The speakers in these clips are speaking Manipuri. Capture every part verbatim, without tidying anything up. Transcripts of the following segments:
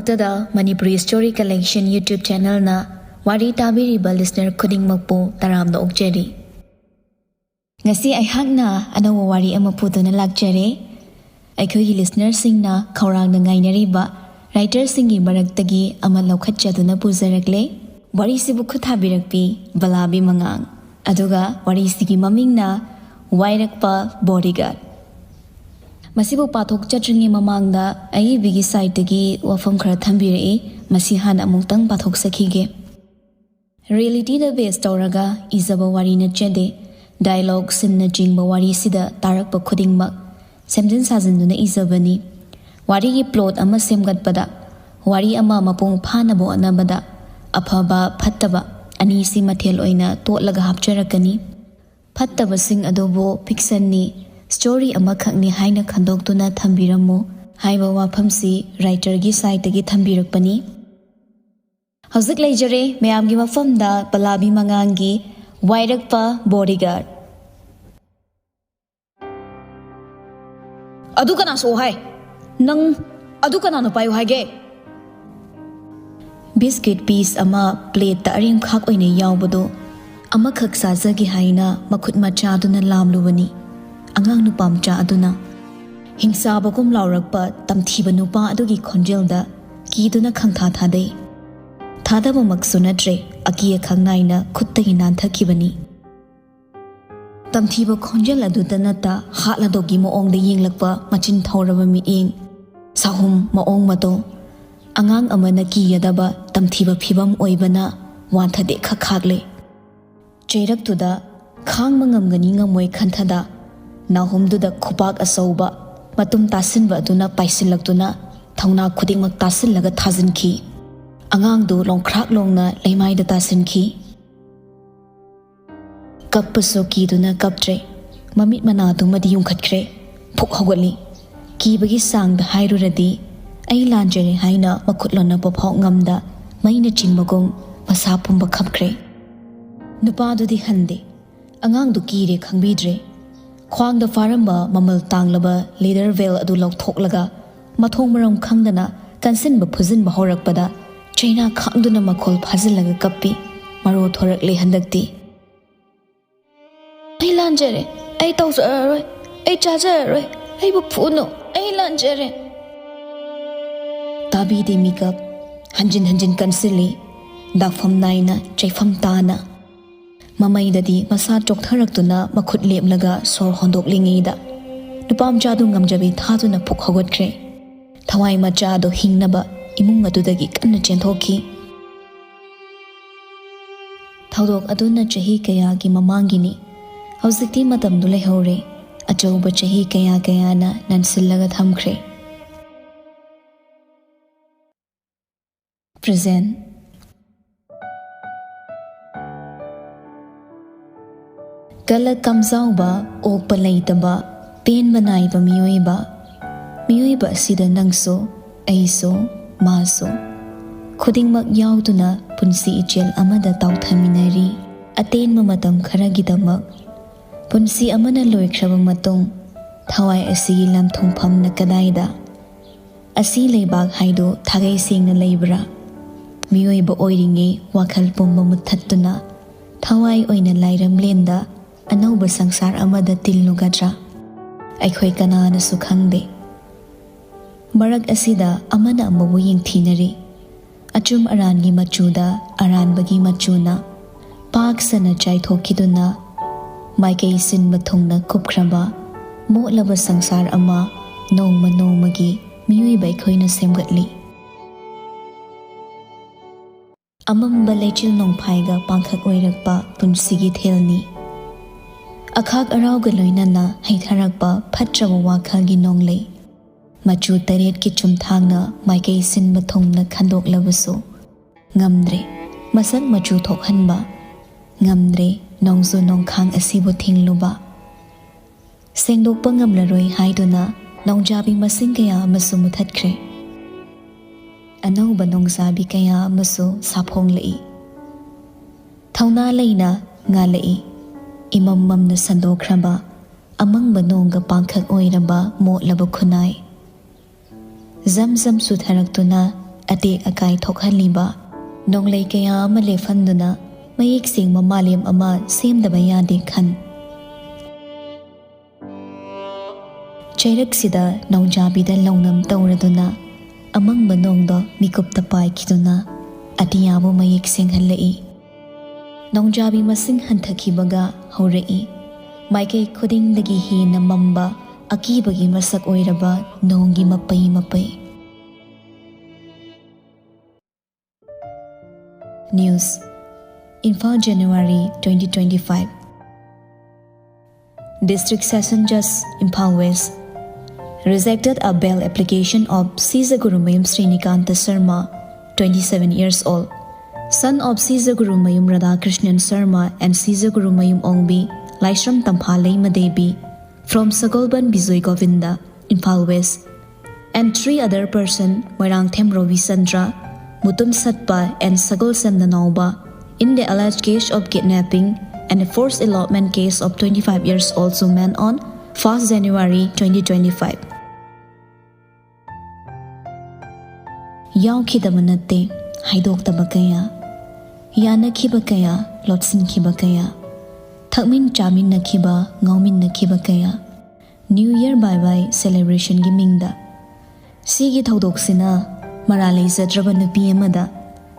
ꯇꯗ Manipuri Story Collection YouTube channelꯅ ꯋꯥꯔꯤ ꯇꯥꯕꯤꯔꯤꯕ listener ꯈꯨꯗꯤꯡꯃꯛꯄꯨ ꯇꯔꯥꯝꯅ ꯑꯣꯛꯆꯔꯤ꯫ ꯉꯁꯤ ꯑꯩꯍꯥꯛꯅ ꯑꯅꯧꯕ ꯋꯥꯔꯤ ꯑꯃ ꯄꯨꯗꯨꯅ ꯂꯥꯛꯆꯔꯦ꯫ ꯑꯩꯈꯣꯏꯒꯤ listenerꯁꯤꯡꯅ ꯈꯧꯔꯥꯡꯅ ꯉꯥꯏꯅꯔꯤꯕ writerꯁꯤꯡꯒꯤ ꯃꯔꯛꯇꯒꯤ ꯑꯃ ꯂꯧꯈꯠꯆꯗꯨꯅ ꯄꯨꯖꯔꯛꯂꯦ꯫ ꯋꯥꯔꯤꯁꯤꯕꯨ ꯈꯨꯠ ꯊꯥꯕꯤꯔꯛꯄꯤ ꯕꯂꯥꯕꯤ ꯃꯉꯥꯡ, ꯑꯗꯨꯒ ꯋꯥꯔꯤꯁꯤꯒꯤ ꯃꯃꯤꯡꯅ ꯋꯥꯏꯔꯛꯄ Bodyguard꯫ ꯃꯁꯤꯕꯨ ꯄꯥꯊꯣꯛꯆꯗ꯭ꯔꯤꯉꯩ ꯃꯃꯥꯡꯗ ꯑꯏꯕꯤꯒꯤ siteꯇꯒꯤ ꯋꯥꯐꯝ ꯈꯔ ꯊꯝꯕꯤꯔꯛꯏ, ꯃꯁꯤ ꯍꯥꯟꯅ ꯑꯃꯨꯛꯇꯪ ꯄꯥꯊꯣꯛꯆꯈꯤꯒꯦ꯫ Realityꯗ base ꯇꯧꯔꯒ ꯏꯖꯕ ꯋꯥꯔꯤ ꯅꯠꯆꯗꯦ꯫ Dialogue, sceneꯅꯆꯤꯡꯕ ꯋꯥꯔꯤꯁꯤꯗ ꯇꯥꯔꯛꯄ ꯈꯨꯗꯤꯡꯃꯛ ꯁꯦꯝꯖꯤꯟ ꯁꯥꯖꯤꯟꯗꯨꯅ ꯏꯖꯕꯅꯤ꯫ ꯋꯥꯔꯤꯒꯤ plot ꯑꯃ ꯁꯦꯝꯒꯠꯄꯗ, ꯋꯥꯔꯤ ꯑꯃ ꯃꯄꯨꯡ ꯐꯥꯅꯕ ꯍꯣꯠꯅꯕꯗ ꯑꯐꯕ ꯐꯠꯇꯕ ꯑꯅꯤꯁꯤ ꯃꯊꯦꯜ ꯑꯣꯏꯅ ꯇꯣꯠꯂꯒ ꯍꯥꯞꯆꯔꯛꯀꯅꯤ꯫ ꯐꯠꯇꯕꯁꯤꯡ ꯑꯗꯨꯕꯨ fictionꯅꯤ, story ꯑꯃꯈꯛꯅꯤ ꯍꯥꯏꯅ ꯈꯟꯗꯣꯛꯇꯨꯅ ꯊꯝꯕꯤꯔꯝꯃꯨ ꯍꯥꯏꯕ ꯋꯥꯐꯝꯁꯤ writerꯒꯤ siteꯇꯒꯤ ꯊꯝꯕꯤꯔꯛꯄꯅꯤ꯫ ꯍꯧꯖꯤꯛ ꯂꯩꯖꯔꯦ ꯃꯌꯥꯝꯒꯤ ꯃꯐꯝꯗ ꯕꯂꯥꯕꯤ ꯃꯉꯥꯡꯒꯤ ꯋꯥꯏꯔꯛꯄ Bodyguard꯫ ꯑꯗꯨ ꯀꯅꯥ ꯁꯣꯛ ꯍꯥꯏ? ꯅꯪ ꯑꯗꯨ ꯀꯅꯥꯅ ꯄꯥꯏꯌꯨ ꯍꯥꯏꯒꯦ? Biscuit piece ꯑꯃ plateꯇ ꯑꯔꯦꯝꯈꯥꯛ ꯑꯣꯏꯅ ꯌꯥꯎꯕꯗꯨ ꯑꯃꯈꯛ ꯆꯥꯖꯒꯦ ꯍꯥꯏꯅ ꯃꯈꯨꯠ ꯃꯆꯥꯗꯨꯅ ꯂꯥꯝꯂꯨꯕꯅꯤ꯫ ꯑꯉꯥꯡ ꯅꯨꯄꯥ ꯃꯆꯥ ꯑꯗꯨꯅ ꯍꯤꯡꯆꯥꯕꯒꯨꯝ ꯂꯥꯎꯔꯛꯄ ꯇꯝꯊꯤꯕ ꯅꯨꯄꯥ ꯑꯗꯨꯒꯤ ꯈꯣꯟꯖꯦꯜꯗ ꯀꯤꯗꯨꯅ ꯈꯪꯊꯥ ꯊꯥꯗꯩ꯫ ꯊꯥꯗꯕꯃꯛꯁꯨ ꯅꯠꯇ꯭ꯔꯦ, ꯑꯀꯤ ꯑꯈꯪ ꯅꯥꯏꯅ ꯈꯨꯠꯇꯒꯤ ꯅꯥꯟꯊꯈꯤꯕꯅꯤ꯫ ꯇꯝꯊꯤꯕ ꯈꯣꯟꯖꯦꯜ ꯑꯗꯨꯗ ꯅꯠꯇ ꯍꯥꯠꯂꯗꯧꯒꯤ ꯃꯑꯣꯡꯗ ꯌꯦꯡꯂꯛꯄ ꯃꯆꯤꯟ ꯊꯧꯔꯕ ꯃꯤꯠꯌꯦꯡ, ꯁꯥꯍꯨꯝ ꯃꯑꯣꯡ ꯃꯇꯧ, ꯑꯉꯥꯡ ꯑꯃꯅ ꯀꯤꯒꯗꯕ ꯇꯝꯊꯤꯕ ꯐꯤꯚꯝ ꯑꯣꯏꯕꯅ ꯋꯥꯟꯊꯗꯦ ꯈꯛ ꯈꯥꯛꯂꯦ꯫ ꯆꯩꯔꯛꯇꯨꯗ ꯈꯥꯡꯕ ꯉꯝꯒꯅꯤ ꯉꯝꯃꯣꯏ ꯈꯟꯊꯗ, ꯅꯥꯍꯨꯝꯗꯨꯗ ꯈꯨꯄꯥꯛ ꯑꯆꯧꯕ ꯃꯇꯨꯝ ꯇꯥꯁꯤꯟꯕ ꯑꯗꯨꯅ ꯄꯥꯏꯁꯤꯜꯂꯛꯇꯨꯅ ꯊꯧꯅꯥ ꯈꯨꯗꯤꯡꯃꯛ ꯇꯥꯁꯤꯜꯂꯒ ꯊꯥꯖꯤꯟꯈꯤ꯫ ꯑꯉꯥꯡꯗꯨ ꯂꯣꯡꯈ꯭ꯔꯥꯛ ꯂꯣꯡꯅ ꯂꯩꯃꯥꯏꯗ ꯇꯥꯁꯤꯟꯈꯤ꯫ ꯀꯞꯄꯁꯨ ꯀꯤꯗꯨꯅ ꯀꯞꯇ꯭ꯔꯦ꯫ ꯃꯃꯤꯠ ꯃꯅꯥꯗꯨꯃꯗꯤ ꯌꯨꯡꯈꯠꯈ꯭ꯔꯦ꯫ ꯐꯨꯛ ꯍꯧꯒꯠꯂꯤ꯫ ꯀꯤꯕꯒꯤ ꯆꯥꯡꯗ ꯍꯥꯏꯔꯨꯔꯗꯤ, ꯑꯩ ꯂꯥꯟꯖꯔꯦ ꯍꯥꯏꯅ ꯃꯈꯨꯠ ꯂꯣꯟꯅꯕ ꯐꯥꯎ ꯉꯝꯗ ꯃꯩꯅ ꯆꯤꯡꯕꯒꯨꯝ ꯃꯁꯥ ꯄꯨꯝꯕ ꯈꯞꯈ꯭ꯔꯦ꯫ ꯅꯨꯄꯥꯗꯨꯗꯤ ꯍꯟꯗꯦ꯫ ꯑꯉꯥꯡꯗꯨ ꯀꯤꯔꯦ ꯈꯪꯕꯤꯗ꯭ꯔꯦ꯫ ꯈ꯭ꯋꯥꯡꯗ ꯐꯥꯔꯝꯕ ꯃꯃꯜ ꯇꯥꯡꯂꯕ leather belt ꯑꯗꯨ ꯂꯧꯊꯣꯛꯂꯒ ꯃꯊꯣꯡ ꯃꯔꯝ ꯈꯪꯗꯅ ꯀꯟꯁꯤꯟꯕ ꯐꯨꯖꯤꯟꯕ ꯍꯧꯔꯛꯄꯗ ꯆꯩꯅꯥ ꯈꯥꯡꯗꯨꯅ ꯃꯈꯣꯜ ꯐꯥꯖꯤꯜꯂꯒ ꯀꯞꯄꯤ꯫ ꯃꯔꯣ ꯊꯣꯔꯛꯂꯦ ꯍꯟꯗꯛꯇꯤ꯫ "ꯑꯩ ꯂꯥꯟꯖꯔꯦ, ꯑꯩ ꯇꯧꯖꯔꯔꯣꯏ, ꯑꯩ ꯆꯥꯖꯔꯔꯣꯏ, ꯑꯩꯕꯨ ꯐꯨꯅꯨ, ꯑꯩ ꯂꯥꯟꯖꯔꯦ"꯫ ꯇꯥꯕꯤꯗꯦ ꯃꯤꯀꯞ꯫ ꯍꯟꯖꯤꯟ ꯍꯟꯖꯤꯟ ꯀꯟꯁꯤꯜꯂꯤ꯫ ꯗꯥꯛꯐꯝ ꯅꯥꯏꯅ, ꯆꯩꯐꯝ ꯇꯥꯅ꯫ ꯃꯃꯩꯗꯗꯤ ꯃꯁꯥ ꯆꯣꯛꯊꯔꯛꯇꯨꯅ ꯃꯈꯨꯠ ꯂꯦꯞꯂꯒ ꯁꯣꯔ ꯍꯣꯟꯗꯣꯛꯂꯤꯉꯩꯗ ꯅꯨꯄꯥ ꯃꯆꯥꯗꯨ ꯉꯝꯖꯕꯤ ꯊꯥꯗꯨꯅ ꯐꯨꯛ ꯍꯧꯒꯠꯈ꯭ꯔꯦ꯫ ꯊꯋꯥꯏ ꯃꯆꯥꯗꯣ ꯍꯤꯡꯅꯕ ꯏꯃꯨꯡ ꯑꯗꯨꯗꯒꯤ ꯀꯟꯅ ꯆꯦꯟꯊꯣꯛꯈꯤ꯫ ꯊꯧꯗꯣꯛ ꯑꯗꯨꯅ ꯆꯍꯤ ꯀꯌꯥꯒꯤ ꯃꯃꯥꯡꯒꯤꯅꯤ꯫ ꯍꯧꯖꯤꯛꯇꯤ ꯃꯇꯝꯗꯨ ꯂꯩꯍꯧꯔꯦ꯫ ꯑꯆꯧꯕ ꯆꯍꯤ ꯀꯌꯥ ꯀꯌꯥꯅ ꯅꯟꯁꯤꯜꯂꯒ ꯊꯝꯈ꯭ꯔꯦ꯫ Present꯫ ꯀꯂꯛ ꯀꯝꯖꯥꯎꯕ, ꯑꯣꯛꯄ ꯂꯩꯇꯕ, ꯄꯦꯟꯕ ꯅꯥꯏꯕ ꯃꯤꯑꯣꯏꯕ꯫ ꯃꯤꯑꯣꯏꯕ ꯑꯁꯤꯗ ꯅꯪꯁꯨ, ꯑꯩꯁꯨ, ꯃꯥꯁꯨ, ꯈꯨꯗꯤꯡꯃꯛ ꯌꯥꯎꯗꯨꯅ ꯄꯨꯟꯁꯤ ꯏꯆꯦꯜ ꯑꯃꯗ ꯇꯥꯎꯊꯃꯤꯟꯅꯔꯤ꯫ ꯑꯇꯦꯟꯕ ꯃꯇꯝ ꯈꯔꯒꯤꯗꯃꯛ꯫ ꯄꯨꯟꯁꯤ ꯑꯃꯅ ꯂꯣꯏꯈ꯭ꯔꯕ ꯃꯇꯨꯡ, ꯊꯋꯥꯏ ꯑꯁꯤꯒꯤ ꯂꯝ ꯊꯨꯡꯐꯝꯅ ꯀꯗꯥꯏꯗ? ꯑꯁꯤ ꯂꯩꯕꯥꯛ ꯍꯥꯏꯗꯨ ꯊꯥꯒꯩ ꯁꯦꯡꯅ ꯂꯩꯕ꯭ꯔꯥ? ꯃꯤꯑꯣꯏꯕ ꯑꯣꯏꯔꯤꯉꯩ ꯋꯥꯈꯜ ꯄꯨꯝꯕ ꯃꯨꯠꯊꯠꯇꯨꯅ ꯊꯋꯥꯏ ꯑꯣꯏꯅ ꯂꯥꯏꯔꯝꯂꯦꯟꯗ ꯑꯅꯧꯕ ꯁꯪꯁꯥꯔ ꯑꯃꯗ ꯇꯤꯜꯂꯨꯒꯗ꯭ꯔꯥ? ꯑꯩꯈꯣꯏ ꯀꯅꯥꯅꯁꯨ ꯈꯪꯗꯦ꯫ ꯃꯔꯛ ꯑꯁꯤꯗ ꯑꯃꯅ ꯑꯃꯕꯨ ꯌꯦꯡꯊꯤꯅꯔꯤ꯫ ꯑꯆꯨꯝ ꯑꯔꯥꯟꯒꯤ ꯃꯆꯨꯗ ꯑꯔꯥꯟꯕꯒꯤ ꯃꯆꯨꯅ ꯄꯥꯛ ꯁꯟꯅ ꯆꯥꯏꯊꯣꯛꯈꯤꯗꯨꯅ ꯃꯥꯏꯀꯩ ꯁꯤꯟꯕ ꯊꯨꯡꯅ ꯀꯨꯞꯈ꯭ꯔꯕ ꯃꯣꯠꯂꯕ ꯁꯪꯁꯥꯔ ꯑꯃ ꯅꯣꯡꯃ ꯅꯣꯡꯃꯒꯤ ꯃꯤꯑꯣꯏꯕ ꯑꯩꯈꯣꯏꯅ ꯁꯦꯝꯒꯠꯂꯤ꯫ ꯑꯃꯝꯕ ꯂꯩꯆꯤꯜ ꯅꯣꯡꯐꯥꯏꯒ ꯄꯥꯡꯈꯛ ꯑꯣꯏꯔꯛꯄ ꯄꯨꯟꯁꯤꯒꯤ ꯊꯦꯜꯅꯤ꯫ ꯑꯈꯥꯛ ꯑꯔꯥꯎꯒ ꯂꯣꯏꯅꯅ ꯍꯩꯊꯔꯛꯄ ꯐꯠꯇ꯭ꯔꯕ ꯋꯥꯈꯜꯒꯤ ꯅꯣꯡꯂꯩ꯫ ꯃꯆꯨ ꯇꯔꯦꯠꯀꯤ ꯆꯨꯝꯊꯥꯡꯅ ꯃꯥꯏꯀꯩ ꯁꯤꯟꯕ ꯊꯨꯡꯅ ꯈꯟꯗꯣꯛꯂꯕꯁꯨ ꯉꯝꯗ꯭ꯔꯦ ꯃꯁꯛ ꯃꯆꯨ ꯊꯣꯛꯍꯟꯕ, ꯉꯝꯗ꯭ꯔꯦ ꯅꯣꯡꯖꯨ ꯅꯣꯡꯈꯥꯡ ꯑꯁꯤꯕꯨ ꯊꯤꯡꯂꯨꯕ꯫ ꯁꯦꯡꯗꯣꯛꯄ ꯉꯝꯂꯔꯣꯏ ꯍꯥꯏꯗꯨꯅ ꯅꯣꯡꯖꯥꯕꯤ ꯃꯁꯤꯡ ꯀꯌꯥ ꯑꯃꯁꯨ ꯃꯨꯊꯠꯈ꯭ꯔꯦ꯫ ꯑꯅꯧꯕ ꯅꯣꯡꯖꯥꯕꯤ ꯀꯌꯥ ꯑꯃꯁꯨ ꯁꯥꯐꯣꯡꯂꯛꯏ꯫ ꯊꯧꯅꯥ ꯂꯩꯅ ꯉꯥꯜꯂꯛꯏ꯫ ꯏꯃꯝ ꯃꯝꯅ ꯁꯟꯗꯣꯛꯈ꯭ꯔꯕ ꯑꯃꯪꯕ ꯅꯣꯡꯒ ꯄꯥꯡꯈꯛ ꯑꯣꯏꯔꯕ ꯃꯣꯠꯂꯕ ꯈꯨꯟꯅꯥꯏ꯫ ꯖꯝ ꯖꯝ ꯆꯨꯊꯔꯛꯇꯨꯅ ꯑꯇꯦꯛ ꯑꯀꯥꯏ ꯊꯣꯛꯍꯜꯂꯤꯕ ꯅꯣꯡꯂꯩ ꯀꯌꯥ ꯑꯃ ꯂꯦꯞꯍꯟꯗꯨꯅ ꯃꯌꯦꯛ ꯁꯦꯡꯕ ꯃꯥꯂꯦꯝ ꯑꯃ ꯁꯦꯝꯗꯕ ꯌꯥꯗꯦ ꯈꯟ꯫ ꯆꯩꯔꯛꯁꯤꯗ ꯅꯣꯡꯖꯥꯕꯤꯗ ꯂꯧꯅꯝ ꯇꯧꯔꯗꯨꯅ ꯑꯃꯪꯕ ꯅꯣꯡꯗꯣ ꯃꯤꯀꯨꯞꯇ ꯄꯥꯏꯈꯤꯗꯨꯅ ꯑꯇꯤꯌꯥꯕꯨ ꯃꯌꯦꯛ ꯁꯦꯡꯍꯜꯂꯛꯏ꯫ ꯅꯣꯡꯖꯥꯕꯤ ꯃꯁꯤꯡ ꯍꯟꯊꯈꯤꯕꯒ ꯍꯧꯔꯛꯏ꯫ ꯃꯥꯏꯀꯩ ꯈꯨꯗꯤꯡꯗꯒꯤ ꯍꯦꯟꯅ ꯃꯝꯕ ꯑꯀꯤꯕꯒꯤ ꯃꯁꯛ ꯑꯣꯏꯔꯕ ꯅꯣꯡꯒꯤ ꯃꯄꯩ ꯃꯄꯩ꯫ News, Imphal, January twenty twenty-five. District Session Judge, Imphal West, rejected a bail application of Sijagurumayum Srinikanta Sharma, twenty-seven years old, son of Sijagurumayum Radhakrishnan Sharma and Sijagurumayum Ongbi Laishram Tampha Leimadevi, from Sagolban Bijoy Govinda, Imphal West, and three other person, Moirangthem Robi Chandra, Mutum Satpa and Sagolsem Nanaoba, in the alleged case of kidnapping and a forced elopement case of twenty-five years old woman on first January twenty twenty-five. ꯌꯥꯎꯈꯤꯗꯕ ꯅꯠꯇꯦ ꯍꯥꯏꯗꯣꯛꯇꯕ ꯀꯌꯥ, ꯌꯥꯅꯈꯤꯕ ꯀꯌꯥ, ꯂꯣꯠꯁꯤꯟꯈꯤꯕ ꯀꯌꯥ, ꯊꯛꯃꯤꯟ ꯆꯥꯃꯤꯟꯅꯈꯤꯕ, ꯉꯥꯎꯃꯤꯟꯅꯈꯤꯕ ꯀꯌꯥ, New Year bye bye celebrationꯒꯤ ꯃꯤꯡꯗ꯫ ꯁꯤꯒꯤ ꯊꯧꯗꯣꯛꯁꯤꯅ ꯃꯔꯥꯜ ꯂꯩꯖꯗ꯭ꯔꯕ ꯅꯨꯄꯤ ꯑꯃꯗ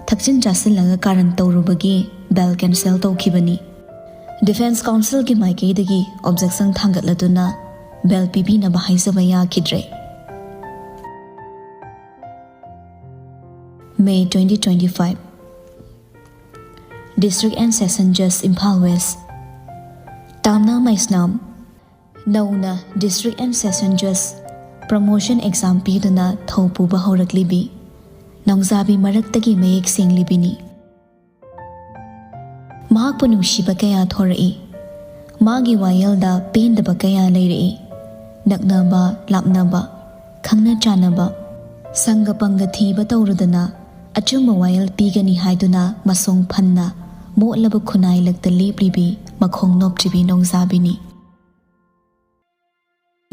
ꯊꯛꯆꯤꯟ ꯆꯥꯁꯤꯜꯂꯒ ꯀꯥꯔꯟ ꯇꯧꯔꯨꯕꯒꯤ bail cancel ꯇꯧꯈꯤꯕꯅꯤ꯫ Defence counselꯒꯤ ꯃꯥꯏꯀꯩꯗꯒꯤ objection ꯊꯥꯡꯒꯠꯂꯗꯨꯅ bail ꯄꯤꯕꯤꯅꯕ ꯍꯥꯏꯖꯕ ꯌꯥꯈꯤꯗ꯭ꯔꯦ꯫ May twenty twenty-five. District and Session Judge, Imphal West, Tamna Maisnam, ꯅꯧꯅ District and Session Judge promotion exam ꯄꯤꯗꯨꯅ ꯊꯧ ꯄꯨꯕ ꯍꯧꯔꯛꯂꯤꯕꯤ ꯅꯣꯡꯖꯥꯕꯤ ꯃꯔꯛꯇꯒꯤ ꯃꯌꯦꯛ ꯁꯦꯡꯂꯤꯕꯤꯅꯤ꯫ ꯃꯍꯥꯛꯄꯨ ꯅꯨꯡꯁꯤꯕ ꯀꯌꯥ ꯊꯣꯔꯛꯏ꯫ ꯃꯥꯒꯤ ꯋꯥꯌꯦꯜꯗ ꯄꯦꯟꯗꯕ ꯀꯌꯥ ꯂꯩꯔꯛꯏ꯫ ꯅꯛꯅꯕ, ꯂꯥꯞꯅꯕ, ꯈꯪꯅ ꯆꯥꯟꯅꯕ, ꯁꯪꯒ ꯄꯪꯒ ꯊꯤꯕ ꯇꯧꯔꯨꯗꯅ ꯑꯆꯨꯝꯕ ꯋꯥꯌꯦꯜ ꯄꯤꯒꯅꯤ ꯍꯥꯏꯗꯨꯅ ꯃꯁꯣꯡ ꯐꯟꯅ ꯃꯣꯠꯂꯕ ꯈꯨꯟꯅꯥꯏ ꯂꯛꯇ ꯂꯦꯞꯂꯤꯕꯤ ꯃꯈꯣꯡ ꯅꯣꯞꯇ꯭ꯔꯤꯕꯤ ꯅꯣꯡꯖꯥꯕꯤꯅꯤ꯫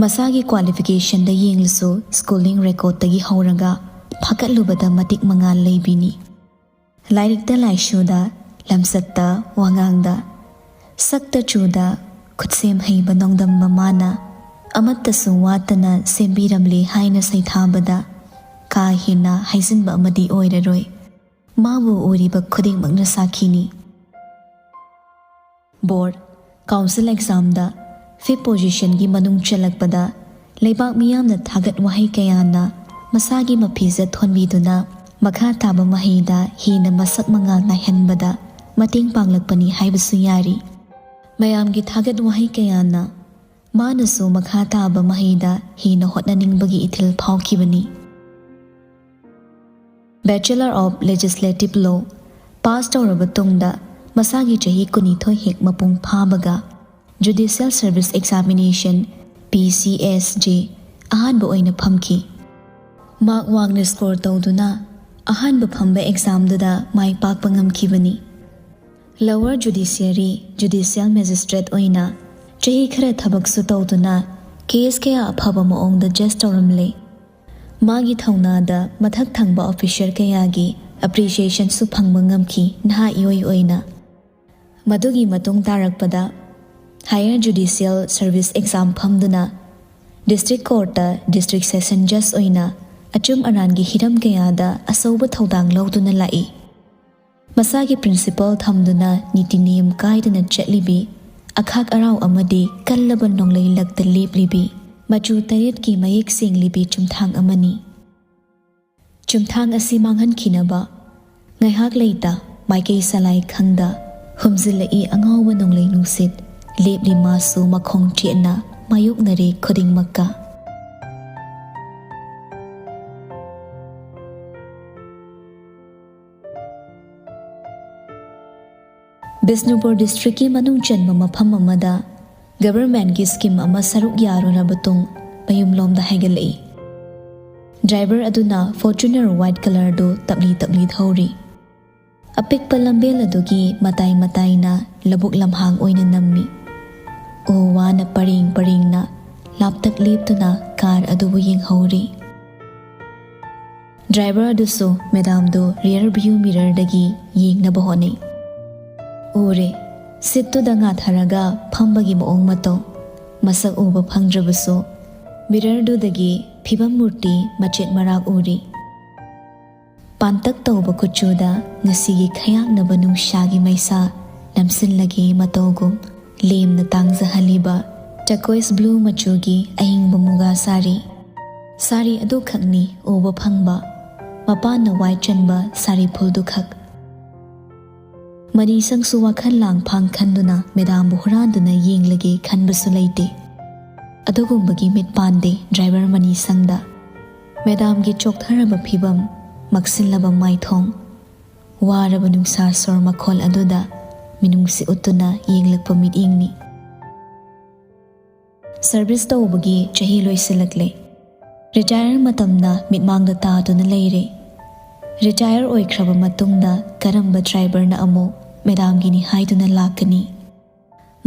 ꯃꯁꯥꯒꯤ ꯀ꯭ꯋꯥꯂꯤꯐꯤꯀꯦꯁꯟꯗ ꯌꯦꯡꯂꯁꯨ ꯁ꯭ꯀꯨꯂꯤꯡ ꯔꯦꯀꯣꯔꯠꯇꯒꯤ ꯍꯧꯔꯒ ꯐꯥꯒꯠꯂꯨꯕꯗ ꯃꯇꯤꯛ ꯃꯉꯥꯜ ꯂꯩꯕꯤꯅꯤ꯫ ꯂꯥꯏꯔꯤꯛꯇ ꯂꯥꯏꯁꯨꯗ, ꯂꯝꯆꯠꯇ, ꯋꯥꯉꯥꯡꯗ, ꯁꯛꯇ ꯆꯨꯗ ꯈꯨꯠꯁꯦꯝ ꯍꯩꯕ ꯅꯣꯡꯗꯝꯕ ꯃꯥꯅ ꯑꯃꯠꯇꯁꯨ ꯋꯥꯠꯇꯅ ꯁꯦꯝꯕꯤꯔꯝꯂꯦ ꯍꯥꯏꯅ ꯁꯩꯊꯥꯕꯗ ꯀꯥ ꯍꯦꯟꯅ ꯍꯥꯏꯖꯤꯟꯕ ꯑꯃꯗꯤ ꯑꯣꯏꯔꯔꯣꯏ꯫ ꯃꯥꯕꯨ ꯎꯔꯤꯕ ꯈꯨꯗꯤꯡꯃꯛꯅ ꯁꯥꯈꯤꯅꯤ꯫ ꯕꯣꯔꯗ, ꯀꯥꯎꯟꯁꯤꯜ ꯑꯦꯛꯖꯥꯝꯗ ꯐꯤꯐ ꯄꯣꯖꯤꯁꯟꯒꯤ ꯃꯅꯨꯡ ꯆꯜꯂꯛꯄꯗ ꯂꯩꯕꯥꯛ ꯃꯤꯌꯥꯝꯅ ꯊꯥꯒꯠ ꯋꯥꯍꯩ ꯀꯌꯥꯅ ꯃꯁꯥꯒꯤ ꯃꯐꯤꯖꯠ ꯊꯣꯟꯕꯤꯗꯨꯅ ꯃꯈꯥ ꯇꯥꯕ ꯃꯍꯩꯗ ꯍꯦꯟꯅ ꯃꯁꯛ ꯃꯉꯥꯜ ꯅꯥꯏꯍꯟꯕꯗ ꯃꯇꯦꯡ ꯄꯥꯡꯂꯛꯄꯅꯤ ꯍꯥꯏꯕꯁꯨ ꯌꯥꯔꯤ꯫ ꯃꯌꯥꯝꯒꯤ ꯊꯥꯒꯠ ꯋꯥꯍꯩ ꯀꯌꯥꯅ ꯃꯥꯅꯁꯨ ꯃꯈꯥ ꯇꯥꯕ ꯃꯍꯩꯗ ꯍꯦꯟꯅ ꯍꯣꯠꯅꯅꯤꯡꯕꯒꯤ ꯏꯊꯤꯜ ꯐꯥꯎꯈꯤꯕꯅꯤ꯫ Bachelor of Legislative Law pass ꯇꯧꯔꯕ ꯇꯨꯡꯗ ꯃꯁꯥꯒꯤ ꯆꯍꯤ ꯀꯨꯟꯅꯤꯊꯣꯏ ꯍꯦꯛ ꯃꯄꯨꯡ ꯐꯥꯕꯒ Judicial Service Examination, P C S J, ꯑꯍꯥꯟꯕ ꯑꯣꯏꯅ ꯐꯝꯈꯤ꯫ ꯃꯥꯔꯛ ꯋꯥꯡꯅ ꯁ꯭ꯀꯣꯔ ꯇꯧꯗꯨꯅ ꯑꯍꯥꯟꯕ ꯐꯝꯕ ꯑꯦꯛꯖꯥꯝꯗꯨꯗ ꯃꯥꯏ ꯄꯥꯛꯄ ꯉꯝꯈꯤꯕꯅꯤ꯫ Lower Judiciary Judicial Magistrate ꯑꯣꯏꯅ ꯆꯍꯤ ꯈꯔ ꯊꯕꯛꯁꯨ ꯇꯧꯗꯨꯅ ꯀꯦꯁ ꯀꯌꯥ ꯑꯐꯕ ꯃꯑꯣꯡꯗ ꯖꯁ ꯇꯧꯔꯝꯂꯦ꯫ ꯃꯥꯒꯤ ꯊꯧꯅꯥꯗ ꯃꯊꯛ ꯊꯪꯕ ꯑꯣꯐꯤꯁꯔ ꯀꯌꯥꯒꯤ ꯑꯦꯄ꯭ꯔꯤꯁꯤꯌꯦꯁꯟꯁꯨ ꯐꯪꯕ ꯉꯝꯈꯤ ꯅꯍꯥ ꯏꯑꯣꯏ ꯑꯣꯏꯅ꯫ ꯃꯗꯨꯒꯤ ꯃꯇꯨꯡ ꯇꯥꯔꯛꯄꯗ Higher Judicial Service Exam ꯐꯝꯗꯨꯅ ꯗꯤꯁꯇ꯭ꯔꯤꯛ ꯀꯣꯔꯠꯇ ꯗꯤꯁꯇ꯭ꯔꯤꯛ ꯁꯦꯁꯟ ꯖꯁ ꯑꯣꯏꯅ ꯑꯆꯨꯝ ꯑꯔꯥꯟꯒꯤ ꯍꯤꯔꯝ ꯀꯌꯥꯗ ꯑꯆꯧꯕ ꯊꯧꯗꯥꯡ ꯂꯧꯗꯨꯅ ꯂꯥꯛꯏ꯫ ꯃꯁꯥꯒꯤ ꯄ꯭ꯔꯤꯟꯁꯤꯄꯜ ꯊꯝꯗꯨꯅ ꯅꯤꯇꯤ ꯅꯤꯌꯝ ꯀꯥꯏꯗꯅ ꯆꯠꯂꯤꯕꯤ, ꯑꯈꯥꯛ ꯑꯔꯥꯎ ꯑꯃꯗꯤ ꯀꯜꯂꯕ ꯅꯣꯡꯂꯩ ꯂꯛꯇ ꯂꯦꯞꯂꯤꯕꯤ, ꯃꯆꯨ ꯇꯔꯦꯠꯀꯤ ꯃꯌꯦꯛ ꯁꯦꯡꯂꯤꯕꯤ ꯆꯨꯝꯊꯥꯡ ꯑꯃꯅꯤ꯫ ꯆꯨꯝꯊꯥꯡ ꯑꯁꯤ ꯃꯥꯡꯍꯟꯈꯤꯅꯕ ꯉꯥꯏꯍꯥꯛ ꯂꯩꯇ ꯃꯥꯏꯀꯩ ꯁꯂꯥꯏ ꯈꯪꯗ ꯍꯨꯝꯖꯤꯜꯂꯛꯏ ꯑꯉꯥꯎꯕ ꯅꯣꯡꯂꯩ ꯅꯨꯡꯁꯤꯠ, ꯂꯦꯞꯂꯤ ꯃꯥꯁꯨ ꯃꯈꯣꯡ ꯆꯦꯠꯅ ꯃꯥꯌꯣꯛꯅꯔꯦ ꯈꯨꯗꯤꯡꯃꯛꯀ꯫ ꯕꯤꯁꯅꯨꯄꯨꯔ ꯗꯤꯁꯇ꯭ꯔꯤꯛꯀꯤ ꯃꯅꯨꯡ ꯆꯟꯕ ꯃꯐꯝ ꯑꯃꯗ ꯒꯚꯔꯟꯃꯦꯟꯠꯀꯤ ꯁ꯭ꯀꯤꯝ ꯑꯃ ꯁꯔꯨꯛ ꯌꯥꯔꯨꯔꯕ ꯇꯨꯡ ꯃꯌꯨꯝꯂꯣꯝꯗ ꯍꯥꯏꯒꯠꯂꯛꯏ꯫ ꯗ꯭ꯔꯥꯏꯚꯔ ꯑꯗꯨꯅ ꯐꯣꯔꯆꯨꯅꯔ ꯋꯥꯏꯠ ꯀꯂꯔꯗꯨ ꯇꯞꯂꯤ ꯇꯞꯂꯤ ꯊꯧꯔꯤ꯫ ꯑꯄꯤꯛꯄ ꯂꯝꯕꯦꯜ ꯑꯗꯨꯒꯤ ꯃꯇꯥꯏ ꯃꯇꯥꯏꯅ ꯂꯧꯕꯨꯛ ꯂꯝꯍꯥꯡ ꯑꯣꯏꯅ ꯅꯝꯃꯤ꯫ ꯎ ꯋꯥꯅ ꯄꯔꯦꯡ ꯄꯔꯦꯡꯅ ꯂꯥꯞꯇꯛ ꯂꯦꯞꯇꯨꯅ ꯀꯥꯔ ꯑꯗꯨꯕꯨ ꯌꯦꯡꯍꯧꯔꯤ꯫ ꯗ꯭ꯔꯥꯏꯚꯔ ꯑꯗꯨꯁꯨ ꯃꯦꯗꯥꯝꯗꯨ ꯔꯤꯌꯔ ꯚ꯭ꯌꯨ ꯃꯤꯔꯔꯗꯒꯤ ꯌꯦꯡꯅꯕ ꯍꯣꯠꯅꯩ꯫ ꯎꯔꯦ, ꯁꯤꯠꯇꯨꯗ ꯉꯥꯊꯔꯒ ꯐꯝꯕꯒꯤ ꯃꯑꯣꯡ ꯃꯇꯧ꯫ ꯃꯁꯛ ꯎꯕ ꯐꯪꯗ꯭ꯔꯕꯁꯨ ꯃꯤꯔꯔꯗꯨꯗꯒꯤ ꯐꯤꯕꯝ ꯃꯨꯔꯇꯤ ꯃꯆꯦꯠ ꯃꯔꯥꯛ ꯎꯔꯤ꯫ ꯄꯥꯟꯇꯛ ꯇꯧꯕ ꯀꯨꯆꯨꯗ ꯉꯁꯤꯒꯤ ꯈꯌꯥꯛꯅꯕ ꯅꯨꯡꯁꯥꯒꯤ ꯃꯩꯁꯥ ꯅꯝꯁꯤꯜꯂꯒꯦ ꯃꯇꯧꯒꯨꯝ ꯂꯦꯝꯅ ꯇꯥꯡꯖꯍꯜꯂꯤꯕ turquoise blue ꯃꯆꯨꯒꯤ ꯑꯏꯪꯕ ꯃꯨꯒꯥ ꯁꯥꯔꯤ꯫ ꯁꯥꯔꯤ ꯑꯗꯨꯈꯛꯅꯤ ꯎꯕ ꯐꯪꯕ, ꯃꯄꯥꯟꯅ ꯋꯥꯏ ꯆꯟꯕ ꯁꯥꯔꯤ ꯐꯨꯜꯗꯨꯈꯛ꯫ ꯃꯅꯤꯁꯪꯁꯨ ꯋꯥꯈꯜ ꯂꯥꯡꯐꯥꯡ ꯈꯟꯗꯨꯅ ꯃꯦꯗꯥꯝꯕꯨ ꯍꯨꯔꯥꯟꯗꯨꯅ ꯌꯦꯡꯂꯒꯦ ꯈꯟꯕꯁꯨ ꯂꯩꯇꯦ꯫ ꯑꯗꯨꯒꯨꯝꯕꯒꯤ ꯃꯤꯠ ꯄꯥꯟꯗꯦ ꯗ꯭ꯔꯥꯏꯚꯔ ꯃꯅꯤꯁꯪꯗ꯫ ꯃꯦꯗꯥꯝꯒꯤ ꯆꯣꯛꯊꯔꯕ ꯐꯤꯕꯝ, ꯃꯛꯁꯤꯜꯂꯕ ꯃꯥꯏꯊꯣꯡ, ꯋꯥꯔꯕ ꯅꯨꯡꯁꯥ ꯁꯣꯔ ꯃꯈꯣꯜ ꯑꯗꯨꯗ ꯃꯤꯅꯨꯡꯁꯤ ꯎꯠꯇꯨꯅ ꯌꯦꯡꯂꯛꯄ ꯃꯤꯠꯌꯦꯡꯅꯤ꯫ ꯁꯔꯚꯤꯁ ꯇꯧꯕꯒꯤ ꯆꯍꯤ ꯂꯣꯏꯁꯤꯜꯂꯛꯂꯦ꯫ ꯔꯤꯇꯥꯌꯔ ꯃꯇꯝꯅ ꯃꯤꯠꯃꯥꯡꯗ ꯇꯥꯗꯨꯅ ꯂꯩꯔꯦ꯫ ꯔꯤꯇꯥꯌꯔ ꯑꯣꯏꯈ꯭ꯔꯕ ꯃꯇꯨꯡꯗ ꯀꯔꯝꯕ ꯗ꯭ꯔꯥꯏꯚꯔꯅ ꯑꯃꯨꯛ ꯃꯦꯗꯥꯝꯒꯤꯅꯤ ꯍꯥꯏꯗꯨꯅ ꯂꯥꯛꯀꯅꯤ?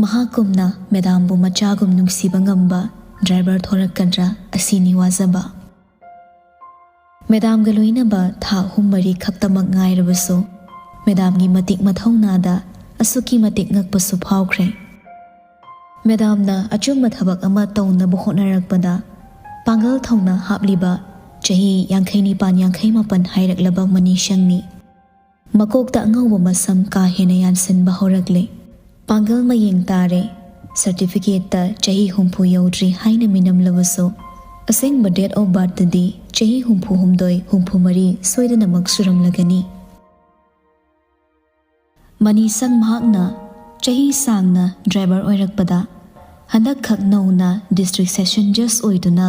ꯃꯍꯥꯛꯀꯨꯝꯅ ꯃꯦꯗꯥꯝꯕꯨ ꯃꯆꯥꯒꯨꯝ ꯅꯨꯡꯁꯤꯕ ꯉꯝꯕ ꯗ꯭ꯔꯥꯏꯚꯔ ꯊꯣꯔꯛꯀꯗ꯭ꯔꯥ, ꯑꯁꯤꯅꯤ ꯋꯥꯖꯕ꯫ ꯃꯦꯗꯥꯝꯒ ꯂꯣꯏꯅꯕ ꯊꯥ ꯑꯍꯨꯝ ꯃꯔꯤ ꯈꯛꯇꯃꯛ ꯉꯥꯏꯔꯕꯁꯨ, ꯃꯦꯗꯥꯝꯒꯤ ꯃꯇꯤꯛ ꯃꯊꯧꯅꯥꯗ ꯑꯁꯨꯛꯀꯤ ꯃꯇꯤꯛ ꯉꯛꯄꯁꯨ ꯐꯥꯎꯈ꯭ꯔꯦ꯫ ꯃꯦꯗꯥꯝꯅ ꯑꯆꯨꯝꯕ ꯊꯕꯛ ꯑꯃ ꯇꯧꯅꯕ ꯍꯣꯠꯅꯔꯛꯄꯗ ꯄꯥꯡꯒꯜ ꯊꯧꯅꯥ ꯍꯥꯞꯂꯤꯕ ꯆꯍꯤ ꯌꯥꯡꯈꯩ ꯅꯤꯄꯥꯟ ꯌꯥꯡꯈꯩ ꯃꯥꯄꯟ ꯍꯥꯏꯔꯛꯂꯕ ꯃꯅꯤꯁꯪꯅꯤ꯫ ꯃꯀꯣꯛꯇ ꯑꯉꯧꯕ ꯃꯁꯝ ꯀꯥ ꯍꯦꯟꯅ ꯌꯥꯟꯁꯤꯟꯕ ꯍꯧꯔꯛꯂꯦ꯫ ꯄꯥꯡꯒꯜ ꯃꯌꯦꯡ ꯇꯥꯔꯦ꯫ ꯁꯔꯇꯤꯐꯤꯀꯦꯠꯇ ꯆꯍꯤ ꯍꯨꯝꯐꯨ ꯌꯧꯗ꯭ꯔꯤ ꯍꯥꯏꯅ ꯃꯤꯅꯝꯂꯕꯁꯨ, ꯑꯁꯦꯡꯕ date of birthꯇꯗꯤ ꯆꯍꯤ ꯍꯨꯝꯐꯨ ꯍꯨꯝꯗꯣꯏ, ꯍꯨꯝꯐꯨ ꯃꯔꯤ ꯁꯣꯏꯗꯅꯃꯛ ꯁꯨꯔꯝꯂꯒꯅꯤ꯫ ꯃꯅꯤꯁꯪ ꯃꯍꯥꯛꯅ ꯆꯍꯤ ꯁꯥꯡꯅ ꯗ꯭ꯔꯥꯏꯚꯔ ꯑꯣꯏꯔꯛꯄꯗ, ꯍꯟꯗꯛꯈꯛ ꯅꯧꯅ district session judge ꯑꯣꯏꯗꯨꯅ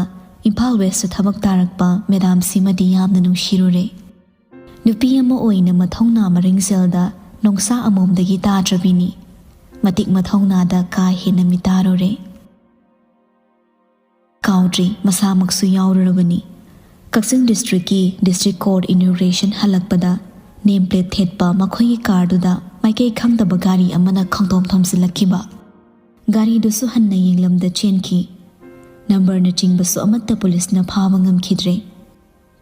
ꯏꯝꯐꯥꯜ ꯋꯦꯁꯇ ꯊꯕꯛ ꯇꯥꯔꯛꯄ ꯃꯦꯗꯥꯝꯁꯤꯃꯗꯤ ꯌꯥꯝꯅ ꯅꯨꯡꯁꯤꯔꯨꯔꯦ꯫ ꯅꯨꯄꯤ ꯑꯃ ꯑꯣꯏꯅ ꯃꯊꯧꯅꯥ ꯃꯔꯤꯡꯖꯦꯜꯗ ꯅꯣꯡꯁꯥ ꯑꯃꯣꯝꯗꯒꯤ ꯇꯥꯗ꯭ꯔꯕꯤꯅꯤ꯫ ꯃꯇꯤꯛ ꯃꯊꯧꯅꯥꯗ ꯀꯥ ꯍꯦꯟꯅ ꯃꯤꯇꯥꯔꯨꯔꯦ꯫ ꯀꯥꯎꯗ꯭ꯔꯤ, ꯃꯁꯥꯃꯛꯁꯨ ꯌꯥꯎꯔꯨꯔꯕꯅꯤ꯫ ꯀꯛꯆꯤꯡ districtꯀꯤ district court inauguration ꯍꯜꯂꯛꯄꯗ name plate ꯊꯦꯠꯄ ꯃꯈꯣꯏꯒꯤ ꯀꯥꯔꯗꯨꯗ ꯃꯥꯏꯀꯩ ꯈꯪꯗꯕ ꯒꯥꯔꯤ ꯑꯃꯅ ꯈꯪꯗꯣꯝ ꯊꯣꯝꯖꯤꯜꯂꯛꯈꯤꯕ꯫ ꯒꯥꯔꯤꯗꯨꯁꯨ ꯍꯟꯅ ꯌꯦꯡꯂꯝꯗ ꯆꯦꯟꯈꯤ꯫ ꯅꯝꯕꯔꯅꯆꯤꯡꯕꯁꯨ ꯑꯃꯠꯇ ꯄꯨꯂꯤꯁꯅ ꯐꯥꯕ ꯉꯝꯈꯤꯗ꯭ꯔꯦ꯫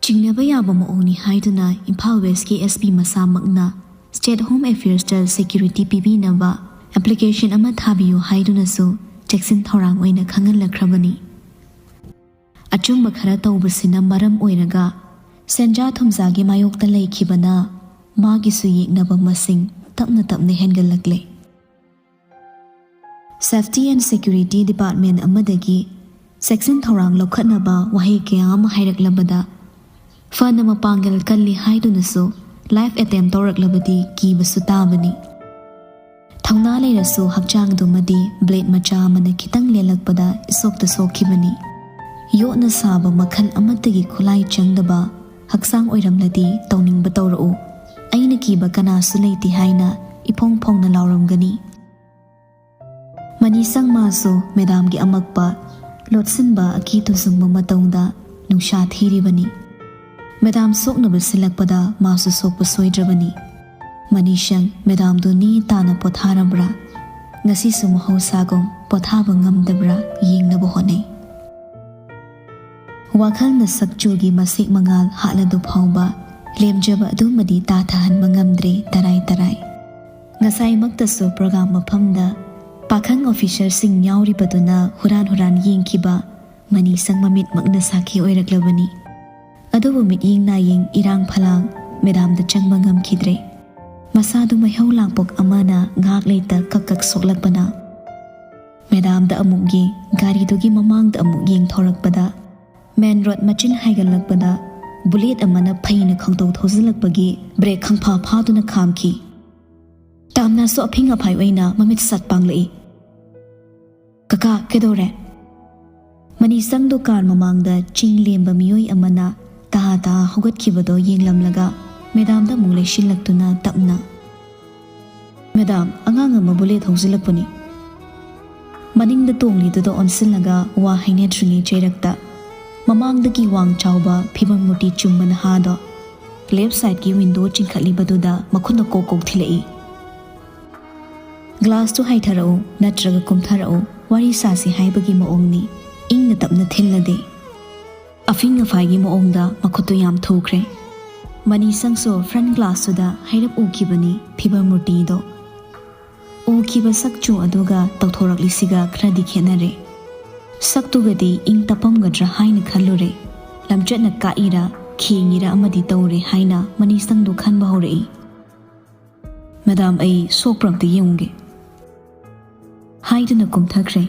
ꯆꯤꯡꯅꯕ ꯌꯥꯕ ꯃꯑꯣꯡꯅꯤ ꯍꯥꯏꯗꯨꯅ ꯏꯝꯐꯥꯜ ꯋꯦꯁꯀꯤ S P ꯃꯁꯥꯃꯛꯅ State Home Affairsꯇ security ꯄꯤꯕꯤꯅꯕ application ꯑꯃ ꯊꯥꯕꯤꯌꯨ ꯍꯥꯏꯗꯨꯅꯁꯨ ꯆꯦꯛꯁꯤꯟ ꯊꯧꯔꯥꯡ ꯑꯣꯏꯅ ꯈꯪꯍꯜꯂꯛꯈ꯭ꯔꯕꯅꯤ꯫ ꯑꯆꯨꯝꯕ ꯈꯔ ꯇꯧꯕꯁꯤꯅ ꯃꯔꯝ ꯑꯣꯏꯔꯒ ꯁꯦꯟꯖꯥ ꯊꯨꯝꯖꯥꯒꯤ ꯃꯥꯌꯣꯛꯇ ꯂꯩꯈꯤꯕꯅ ꯃꯥꯒꯤꯁꯨ ꯌꯦꯛꯅꯕ ꯃꯁꯤꯡ ꯇꯞꯅ ꯇꯞꯅ ꯍꯦꯟꯒꯠꯂꯛꯂꯦ꯫ Safety and Security Department ꯑꯃꯗꯒꯤ ꯆꯦꯛꯁꯤꯟ ꯊꯧꯔꯥꯡ ꯂꯧꯈꯠꯅꯕ ꯋꯥꯍꯩ ꯀꯌꯥ ꯑꯃ ꯍꯥꯏꯔꯛꯂꯕꯗ, ꯐꯅ ꯃꯄꯥꯡꯒꯜ ꯀꯜꯂꯤ ꯍꯥꯏꯗꯨꯅꯁꯨ life attempt ꯇꯧꯔꯛꯂꯕꯗꯤ ꯀꯤꯕꯁꯨ ꯇꯥꯕꯅꯤ꯫ ꯊꯧꯅꯥ ꯂꯩꯔꯁꯨ ꯍꯛꯆꯥꯡꯗꯨꯃꯗꯤ blade ꯃꯆꯥ ꯑꯃꯅ ꯈꯤꯇꯪ ꯂꯦꯜꯂꯛꯄꯗ ꯏꯁꯣꯛꯇ ꯁꯣꯛꯈꯤꯕꯅꯤ꯫ ꯌꯣꯠꯅ ꯁꯥꯕ ꯃꯈꯜ ꯑꯃꯠꯇꯒꯤ ꯈꯨꯠꯂꯥꯏ ꯆꯪꯗꯕ ꯍꯛꯆꯥꯡ ꯑꯣꯏꯔꯝꯂꯗꯤ ꯇꯧꯅꯤꯡꯕ ꯇꯧꯔꯛꯎ꯫ ꯑꯩꯅ ꯀꯤꯕ ꯀꯅꯥꯁꯨ ꯂꯩꯇꯦ ꯍꯥꯏꯅ ꯏꯐꯣꯡ ꯐꯣꯡꯅ ꯂꯥꯎꯔꯝꯒꯅꯤ꯫ ꯃꯅꯤꯁꯪ ꯃꯥꯁꯨ ꯃꯦꯗꯥꯝꯒꯤ ꯑꯃꯛꯄ ꯂꯣꯠꯁꯤꯟꯕ ꯑꯀꯤ ꯇꯨꯖꯨꯡꯕ ꯃꯇꯧꯗ ꯅꯨꯡꯁꯥ ꯊꯤꯔꯤꯕꯅꯤ꯫ ꯃꯦꯗꯥꯝ ꯁꯣꯛꯅꯕ ꯁꯤꯜꯂꯛꯄꯗ ꯃꯥꯁꯨ ꯁꯣꯛꯄ ꯁꯣꯏꯗ꯭ꯔꯕꯅꯤ꯫ ꯃꯅꯤꯁꯪ ꯃꯦꯗꯥꯝꯗꯨ ꯅꯤ ꯇꯥꯅ ꯄꯣꯊꯥꯔꯕ꯭ꯔꯥ, ꯉꯁꯤꯁꯨ ꯃꯍꯧꯁꯥꯒꯨꯝ ꯄꯣꯊꯥꯕ ꯉꯝꯗꯕ꯭ꯔꯥ ꯌꯦꯡꯅꯕ ꯍꯣꯠꯅꯩ꯫ ꯋꯥꯈꯜꯅ ꯁꯛꯆꯨꯒꯤ ꯃꯁꯦꯛ ꯃꯉꯥꯜ ꯍꯥꯠꯂꯗꯨ ꯐꯥꯎꯕ ꯂꯦꯝꯖꯕ ꯑꯗꯨꯃꯗꯤ ꯇꯥꯊꯍꯟꯕ ꯉꯝꯗ꯭ꯔꯦ ꯇꯔꯥꯏ ꯇꯔꯥꯏ꯫ ꯉꯁꯥꯏꯃꯛꯇꯁꯨ program ꯃꯐꯝꯗ ꯄꯥꯈꯪ officerꯁꯤꯡ ꯌꯥꯎꯔꯤꯕꯗꯨꯅ ꯍꯨꯔꯥꯟ ꯍꯨꯔꯥꯟ ꯌꯦꯡꯈꯤꯕ ꯃꯅꯤꯁꯪ ꯃꯃꯤꯠꯃꯛꯅ ꯁꯥꯈꯤ ꯑꯣꯏꯔꯛꯂꯕꯅꯤ꯫ ꯑꯗꯨꯕꯨ ꯃꯤꯠꯌꯦꯡ ꯅꯥꯌꯦꯡ ꯏꯔꯥꯡ ꯐꯂꯥꯡ ꯃꯦꯗꯥꯝꯗ ꯆꯪꯕ ꯉꯝꯈꯤꯗ꯭ꯔꯦ꯫ ꯃꯁꯥꯗꯨ ꯃꯩꯍꯧ ꯂꯥꯡꯄꯣꯛ ꯑꯃꯅ ꯉꯥꯏꯍꯥꯛ ꯂꯩꯇ ꯀꯛ ꯀꯛ ꯁꯣꯛꯂꯛꯄꯅ ꯃꯦꯗꯥꯝꯗ ꯑꯃꯨꯛ ꯌꯦꯡ, ꯒꯥꯔꯤꯗꯨꯒꯤ ꯃꯃꯥꯡꯗ ꯑꯃꯨꯛ ꯌꯦꯡꯊꯣꯔꯛꯄꯗ, main road ꯃꯆꯤꯟ ꯍꯥꯏꯒꯠꯂꯛꯄꯗ bullet ꯑꯃꯅ ꯐꯩꯅ ꯈꯪꯇꯧ ꯊꯧꯖꯤꯜꯂꯛꯄꯒꯤ brake ꯈꯪꯐꯥ ꯐꯥꯗꯨꯅ ꯈꯥꯝꯈꯤ꯫ ꯇꯥꯝꯅꯥꯁꯨ ꯑꯐꯤꯡ ꯑꯐꯥꯏ ꯑꯣꯏꯅ ꯃꯃꯤꯠ ꯁꯠ ꯄꯥꯡꯂꯛꯏ꯫ "ꯀꯀꯥ, ꯀꯩꯗꯧꯔꯦ?" ꯃꯅꯤꯁꯪꯗꯨ car ꯃꯃꯥꯡꯗ ꯆꯤꯡ ꯂꯦꯝꯕ ꯃꯤꯑꯣꯏ ꯑꯃꯅ ꯇꯍꯥ ꯇꯍꯥ ꯍꯧꯒꯠꯈꯤꯕꯗꯣ ꯌꯦꯡꯂꯝꯂꯒ ꯃꯦꯗꯥꯝꯗ ꯑꯃꯨꯛ ꯂꯩꯁꯤꯜꯂꯛꯇꯨꯅ ꯇꯞꯅ, "ꯃꯦꯗꯥꯝ, ꯑꯉꯥꯡ ꯑꯃ bullet ꯍꯧꯖꯤꯜꯂꯛꯄꯅꯤ꯫" ꯃꯅꯤꯡꯗ ꯇꯣꯡꯂꯤꯗꯨꯗ ꯑꯣꯟꯁꯤꯜꯂꯒ ꯋꯥ ꯍꯥꯏꯅꯗ꯭ꯔꯤꯉꯩ ꯆꯩꯔꯛꯇ ꯃꯃꯥꯡꯗꯒꯤ ꯋꯥꯡ ꯆꯥꯎꯕ ꯐꯤꯕꯝ ꯃꯨꯔꯇꯤ ꯆꯨꯝꯕ ꯅꯍꯥꯗꯣ left sideꯀꯤ window ꯆꯤꯡꯈꯠꯂꯤꯕꯗꯨꯗ ꯃꯈꯨꯠꯅ ꯀꯣꯛ ꯀꯣꯛ ꯊꯤꯜꯂꯛꯏ꯫ "Glassꯇꯨ ꯍꯥꯏꯊꯔꯛꯎ ꯅꯠꯇ꯭ꯔꯒ ꯀꯨꯝꯊꯔꯛꯎ, ꯋꯥꯔꯤ ꯁꯥꯁꯤ" ꯍꯥꯏꯕꯒꯤ ꯃꯑꯣꯡꯅꯤ꯫ ꯏꯪꯅ ꯇꯞꯅ ꯊꯤꯜꯂꯗꯦ꯫ ꯑꯐꯤꯡ ꯑꯐꯥꯏꯒꯤ ꯃꯑꯣꯡꯗ ꯃꯈꯨꯠꯇꯨ ꯌꯥꯝ ꯊꯨꯈ꯭ꯔꯦ꯫ ꯃꯅꯤꯁꯪꯁꯨ front glassꯇꯨꯗ ꯍꯩꯔꯞ ꯎꯈꯤꯕꯅꯤ ꯐꯤꯕꯝ ꯃꯨꯔꯇꯤꯗꯣ꯫ ꯎꯈꯤꯕ ꯁꯛꯆꯨ ꯑꯗꯨꯒ ꯇꯧꯊꯣꯔꯛꯂꯤꯁꯤꯒ ꯈꯔꯗꯤ ꯈꯦꯠꯅꯔꯦ꯫ ꯁꯛꯇꯨꯒꯗꯤ ꯏꯪ ꯇꯞꯄꯝꯒꯗ꯭ꯔꯥ ꯍꯥꯏꯅ ꯈꯜꯂꯨꯔꯦ꯫ ꯂꯝꯆꯠꯅ ꯀꯥꯛꯏꯔꯥ, ꯈꯦꯡꯉꯤꯔꯥ ꯑꯃꯗꯤ ꯇꯧꯔꯦ ꯍꯥꯏꯅ ꯃꯅꯤꯁꯪꯗꯨ ꯈꯟꯕ ꯍꯧꯔꯛꯏ꯫ "ꯃꯦꯗꯥꯝ, ꯑꯩ ꯁꯣꯛꯄ꯭ꯔ ꯑꯝꯇ ꯌꯦꯡꯉꯨꯒꯦ" ꯍꯥꯏꯗꯨꯅ ꯀꯨꯝꯊꯈ꯭ꯔꯦ꯫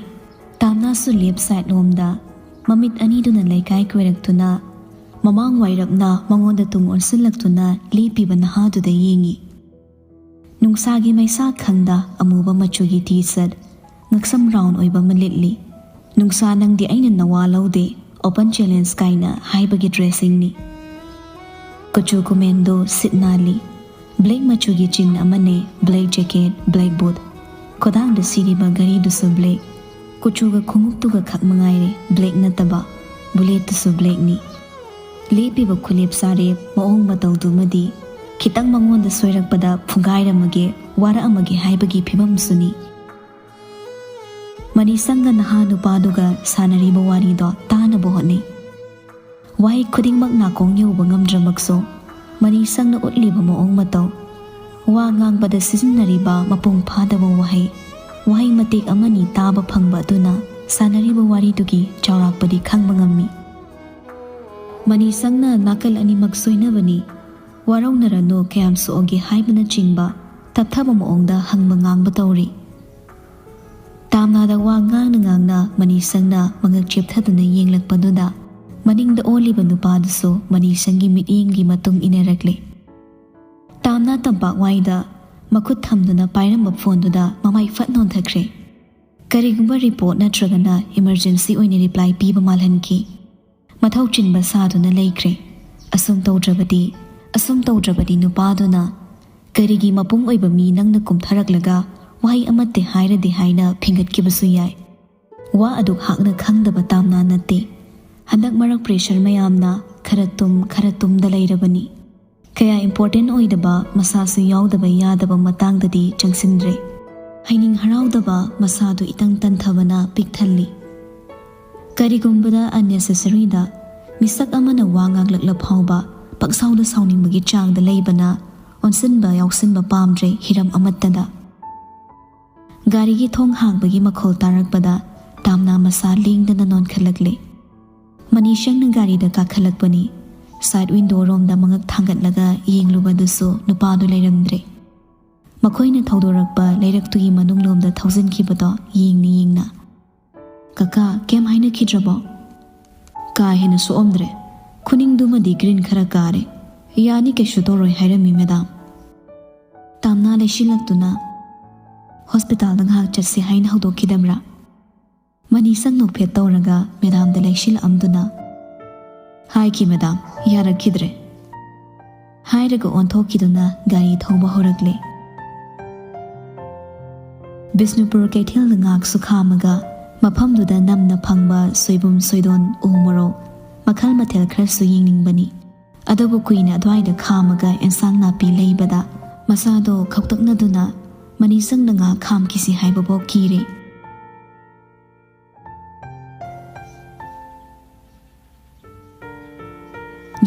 ꯇꯥꯝꯅꯥꯁꯨ left side ꯂꯣꯝꯗ ꯃꯃꯤꯠ ꯑꯅꯤꯗꯨꯅ ꯂꯩꯀꯥꯏ ꯀꯣꯏꯔꯛꯇꯨꯅ, ꯃꯃꯥꯡ ꯋꯥꯏꯔꯞꯅ ꯃꯉꯣꯟꯗ ꯇꯨꯡ ꯑꯣꯟꯁꯤꯜꯂꯛꯇꯨꯅ ꯂꯦꯞꯄꯤꯕ ꯅꯍꯥꯗꯨꯗ ꯌꯦꯡꯉꯤ꯫ ꯅꯨꯡꯁꯥꯒꯤ ꯃꯩꯁꯥ ꯈꯪꯗ ꯑꯃꯨꯕ ꯃꯆꯨꯒꯤ T-shirt, ꯉꯛꯁꯝ round ꯑꯣꯏꯕ ꯑꯃ ꯂꯤꯠꯂꯤ꯫ ꯅꯨꯡꯁꯥ, ꯅꯪꯗꯤ ꯑꯩꯅ ꯅꯋꯥ ꯂꯧꯗꯦ, open challenge ꯀꯥꯏꯅ ꯍꯥꯏꯕꯒꯤ dressingꯅꯤ꯫ ꯀꯨꯆꯨ ꯀꯨꯃꯦꯟꯗꯣ ꯁꯤꯠ ꯅꯥꯜꯂꯤ꯫ Black ꯃꯆꯨꯒꯤ jean ꯑꯃꯅꯦ, black jacket, black boot꯫ ꯈꯨꯗꯥꯡꯗ ꯁꯤꯔꯤꯕ ꯘꯔꯤꯗꯨꯁꯨ black꯫ ꯀꯨꯆꯨꯒ ꯈꯣꯡꯎꯞꯇꯨꯒ ꯈꯛ ꯃꯉꯥꯏꯔꯦ black ꯅꯠꯇꯕ, bulletꯇꯨꯁꯨ blackꯅꯤ꯫ ꯂꯦꯞꯄꯤꯕ ꯈꯨꯂꯦꯞ ꯆꯥꯔꯦꯞ ꯃꯑꯣꯡ ꯃꯇꯧꯗꯨꯃꯗꯤ ꯈꯤꯇꯪ ꯃꯉꯣꯟꯗ ꯁꯣꯏꯔꯛꯄꯗ ꯐꯨꯒꯥꯏꯔꯝꯃꯒꯦ, ꯋꯥꯔꯛꯑꯝꯃꯒꯦ ꯍꯥꯏꯕꯒꯤ ꯐꯤꯕꯝꯁꯨꯅꯤ꯫ ꯃꯅꯤꯁꯪꯒ ꯅꯍꯥ ꯅꯨꯄꯥꯗꯨꯒ ꯁꯥꯟꯅꯔꯤꯕ ꯋꯥꯔꯤꯗꯣ ꯇꯥꯅꯕ ꯍꯣꯠꯅꯩ꯫ ꯋꯥꯍꯩ ꯈꯨꯗꯤꯡꯃꯛ ꯅꯥꯀꯣꯡ ꯌꯧꯕ ꯉꯝꯗ꯭ꯔꯃꯛꯁꯨ, ꯃꯅꯤꯁꯪꯅ ꯎꯠꯂꯤꯕ ꯃꯑꯣꯡ ꯃꯇꯧ, ꯋꯥ ꯉꯥꯡꯕꯗ ꯁꯤꯖꯤꯟꯅꯔꯤꯕ ꯃꯄꯨꯡ ꯐꯥꯗꯕ ꯋꯥꯍꯩ, ꯋꯥꯍꯩ ꯃꯇꯦꯛ ꯑꯃꯅꯤ ꯇꯥꯕ ꯐꯪꯕ ꯑꯗꯨꯅ ꯁꯥꯟꯅꯔꯤꯕ ꯋꯥꯔꯤꯗꯨꯒꯤ ꯆꯥꯎꯔꯥꯛꯄꯗꯤ ꯈꯪꯕ ꯉꯝꯃꯤ꯫ ꯃꯅꯤꯁꯪꯅ ꯅꯥꯀꯜ ꯑꯅꯤꯃꯛ ꯁꯣꯏꯅꯕꯅꯤ, ꯋꯥꯔꯧꯅꯔꯅꯨ, ꯀꯌꯥꯝ ꯁꯣꯛꯑꯒꯦ ꯍꯥꯏꯕꯅꯆꯤꯡꯕ ꯇꯞꯊꯕ ꯃꯑꯣꯡꯗ ꯍꯪꯕ ꯉꯥꯡꯕ ꯇꯧꯔꯤ꯫ ꯇꯥꯝꯅꯥꯗ ꯋꯥ ꯉꯥꯡꯅ ꯉꯥꯡꯅ ꯃꯅꯤꯁꯪꯅ ꯃꯉꯛ ꯆꯦꯞꯊꯗꯨꯅ ꯌꯦꯡꯂꯛꯄꯗꯨꯗ, ꯃꯅꯤꯡꯗ ꯑꯣꯜꯂꯤꯕ ꯅꯨꯄꯥꯗꯨꯁꯨ ꯃꯅꯤꯁꯪꯒꯤ ꯃꯤꯠꯌꯦꯡꯒꯤ ꯃꯇꯨꯡ ꯏꯟꯅꯔꯛꯂꯦ꯫ ꯇꯥꯝꯅꯥ ꯇꯝꯄꯥꯛ ꯋꯥꯏꯗ ꯃꯈꯨꯠ ꯊꯝꯗꯨꯅ ꯄꯥꯏꯔꯝꯕ phoneꯗꯨꯗ ꯃꯃꯥꯏ ꯐꯠ ꯅꯣꯟꯊꯈ꯭ꯔꯦ꯫ ꯀꯔꯤꯒꯨꯝꯕ report ꯅꯠꯇ꯭ꯔꯒꯅ emergency ꯑꯣꯏꯅ reply ꯄꯤꯕ ꯃꯥꯜꯍꯟꯈꯤ꯫ ꯃꯊꯧ ꯆꯤꯟꯕ ꯁꯥꯗꯨꯅ ꯂꯩꯈ꯭ꯔꯦ꯫ ꯑꯁꯨꯝ ꯇꯧꯗ꯭ꯔꯕꯗꯤ, ꯑꯁꯨꯝ ꯇꯧꯗ꯭ꯔꯕꯗꯤ ꯅꯨꯄꯥꯗꯨꯅ, "ꯀꯔꯤꯒꯤ ꯃꯄꯨꯡ ꯑꯣꯏꯕ ꯃꯤ ꯅꯪꯅ ꯀꯨꯝꯊꯔꯛꯂꯒ ꯋꯥꯍꯩ ꯑꯃꯠꯇ ꯍꯥꯏꯔꯗꯦ" ꯍꯥꯏꯅ ꯐꯤꯡꯒꯠꯈꯤꯕꯁꯨ ꯌꯥꯏ꯫ ꯋꯥ ꯑꯗꯨꯛ ꯍꯥꯛꯅ ꯈꯪꯗꯕ ꯇꯥꯝꯅꯥ ꯅꯠꯇꯦ꯫ ꯍꯟꯗꯛ ꯃꯔꯛ pressure ꯃꯌꯥꯝꯅ ꯈꯔ ꯇꯨꯝ, ꯈꯔ ꯇꯨꯝꯗ ꯂꯩꯔꯕꯅꯤ꯫ ꯀꯌꯥ important ꯑꯣꯏꯗꯕ, ꯃꯁꯥꯁꯨ ꯌꯥꯎꯗꯕ ꯌꯥꯗꯕ ꯃꯇꯥꯡꯗꯗꯤ ꯆꯪꯁꯤꯟꯗ꯭ꯔꯦ꯫ ꯍꯩꯅꯤꯡ ꯍꯔꯥꯎꯗꯕ, ꯃꯁꯥꯗꯨ ꯏꯇꯪ ꯇꯟꯊꯕꯅ ꯄꯤꯛ ꯊꯜꯂꯤ꯫ ꯀꯔꯤꯒꯨꯝꯕꯗ unnecessary ꯗ ꯃꯤꯁꯛ ꯑꯃꯅ ꯋꯥ ꯉꯥꯡꯂꯛꯂ ꯐꯥꯎꯕ ꯄꯪꯁꯥꯎꯗ ꯁꯥꯎꯅꯤꯡꯕꯒꯤ ꯆꯥꯡꯗ ꯂꯩꯕꯅ ꯑꯣꯟꯁꯤꯟꯕ ꯌꯥꯎꯁꯤꯟꯕ ꯄꯥꯝꯗ꯭ꯔꯦ ꯍꯤꯔꯝ ꯑꯃꯠꯇꯗ꯫ ꯒꯥꯔꯤꯒꯤ ꯊꯣꯡ ꯍꯥꯡꯕꯒꯤ ꯃꯈꯣꯜ ꯇꯥꯔꯛꯄꯗ ꯇꯥꯝꯅꯥ ꯃꯁꯥ ꯂꯦꯡꯗꯅ ꯅꯣꯟꯈꯠꯂꯛꯂꯦ꯫ ꯃꯅꯤꯁꯪꯅ ꯒꯥꯔꯤꯗ ꯀꯥꯈꯠꯂꯛꯄꯅꯤ꯫ Side window ꯔꯣꯝꯗ ꯃꯉꯛ ꯊꯥꯡꯒꯠꯂꯒ ꯌꯦꯡꯂꯨꯕꯗꯨꯁꯨ ꯅꯨꯄꯥꯗꯨ ꯂꯩꯔꯝꯗ꯭ꯔꯦ꯫ ꯃꯈꯣꯏꯅ ꯊꯧꯗꯣꯔꯛꯄ ꯂꯩꯔꯛꯇꯨꯒꯤ ꯃꯅꯨꯡꯂꯣꯝꯗ ꯊꯧꯖꯤꯟꯈꯤꯕꯗꯣ ꯌꯦꯡꯅ ꯌꯦꯡꯅ꯫ "ꯀꯀꯥ, ꯀꯩꯝ ꯍꯥꯏꯅꯈꯤꯗ꯭ꯔꯕꯣ?" "ꯀꯥ ꯍꯦꯟꯅ ꯁꯣꯛꯑꯝꯗ꯭ꯔꯦ꯫ ꯈꯨꯅꯤꯡꯗꯨꯃꯗꯤ ꯒ꯭ꯔꯤꯟ ꯈꯔ ꯀꯥꯔꯦ꯫ ꯌꯥꯅꯤ, ꯀꯩꯁꯨ ꯇꯧꯔꯣꯏ ꯍꯥꯏꯔꯝꯃꯤ, ꯃꯦꯗꯥꯝ꯫" ꯇꯥꯝꯅꯥ ꯂꯩꯁꯤꯜꯂꯛꯇꯨꯅ, "ꯍꯣꯁꯄꯤꯇꯥꯜꯗ ꯉꯥꯏꯍꯥꯛ ꯆꯠꯁꯤ ꯍꯥꯏꯅ ꯍꯧꯗꯣꯛꯈꯤꯗꯕ꯭ꯔꯥ?" ꯃꯅꯤꯁꯪ ꯅꯣꯛꯐꯦꯠ ꯇꯧꯔꯒ ꯃꯦꯗꯥꯝꯗ ꯂꯩꯁꯤꯜꯂꯛꯑꯝꯗꯨꯅ, "ꯍꯥꯏꯈꯤ, ꯃꯦꯗꯥꯝ, ꯌꯥꯔꯛꯈꯤꯗ꯭ꯔꯦ" ꯍꯥꯏꯔꯒ ꯑꯣꯟꯊꯣꯛꯈꯤꯗꯨꯅ ꯒꯥꯔꯤ ꯊꯧꯕ ꯍꯧꯔꯛꯂꯦ꯫ ꯕꯤꯁꯅꯨꯄꯨꯔ ꯀꯩꯊꯦꯜꯗ ꯉꯥꯏꯍꯥꯛꯁꯨ ꯈꯥꯝꯃꯒ ꯃꯐꯝꯗꯨꯗ ꯅꯝꯅ ꯐꯪꯕ ꯁꯣꯏꯕꯨꯝ, ꯁꯣꯏꯗꯣꯟ, ꯎ ꯃꯣꯔꯣꯛ ꯃꯈꯜ ꯃꯊꯦꯜ ꯈꯔꯁꯨ ꯌꯦꯡꯅꯤꯡꯕꯅꯤ꯫ ꯑꯗꯨꯕꯨ ꯀꯨꯏꯅ ꯑꯗꯨꯋꯥꯏꯗ ꯈꯥꯝꯃꯒ ꯑꯦꯟꯁꯥꯡ ꯅꯥꯄꯤ ꯂꯩꯕꯗ ꯃꯁꯥꯗꯣ ꯈꯧꯇꯛꯅꯗꯨꯅ ꯃꯅꯤꯁꯪꯅ ꯉꯥꯏꯍꯥꯛ ꯈꯥꯝꯈꯤꯁꯤ ꯍꯥꯏꯕꯐꯥꯎ ꯀꯤꯔꯦ꯫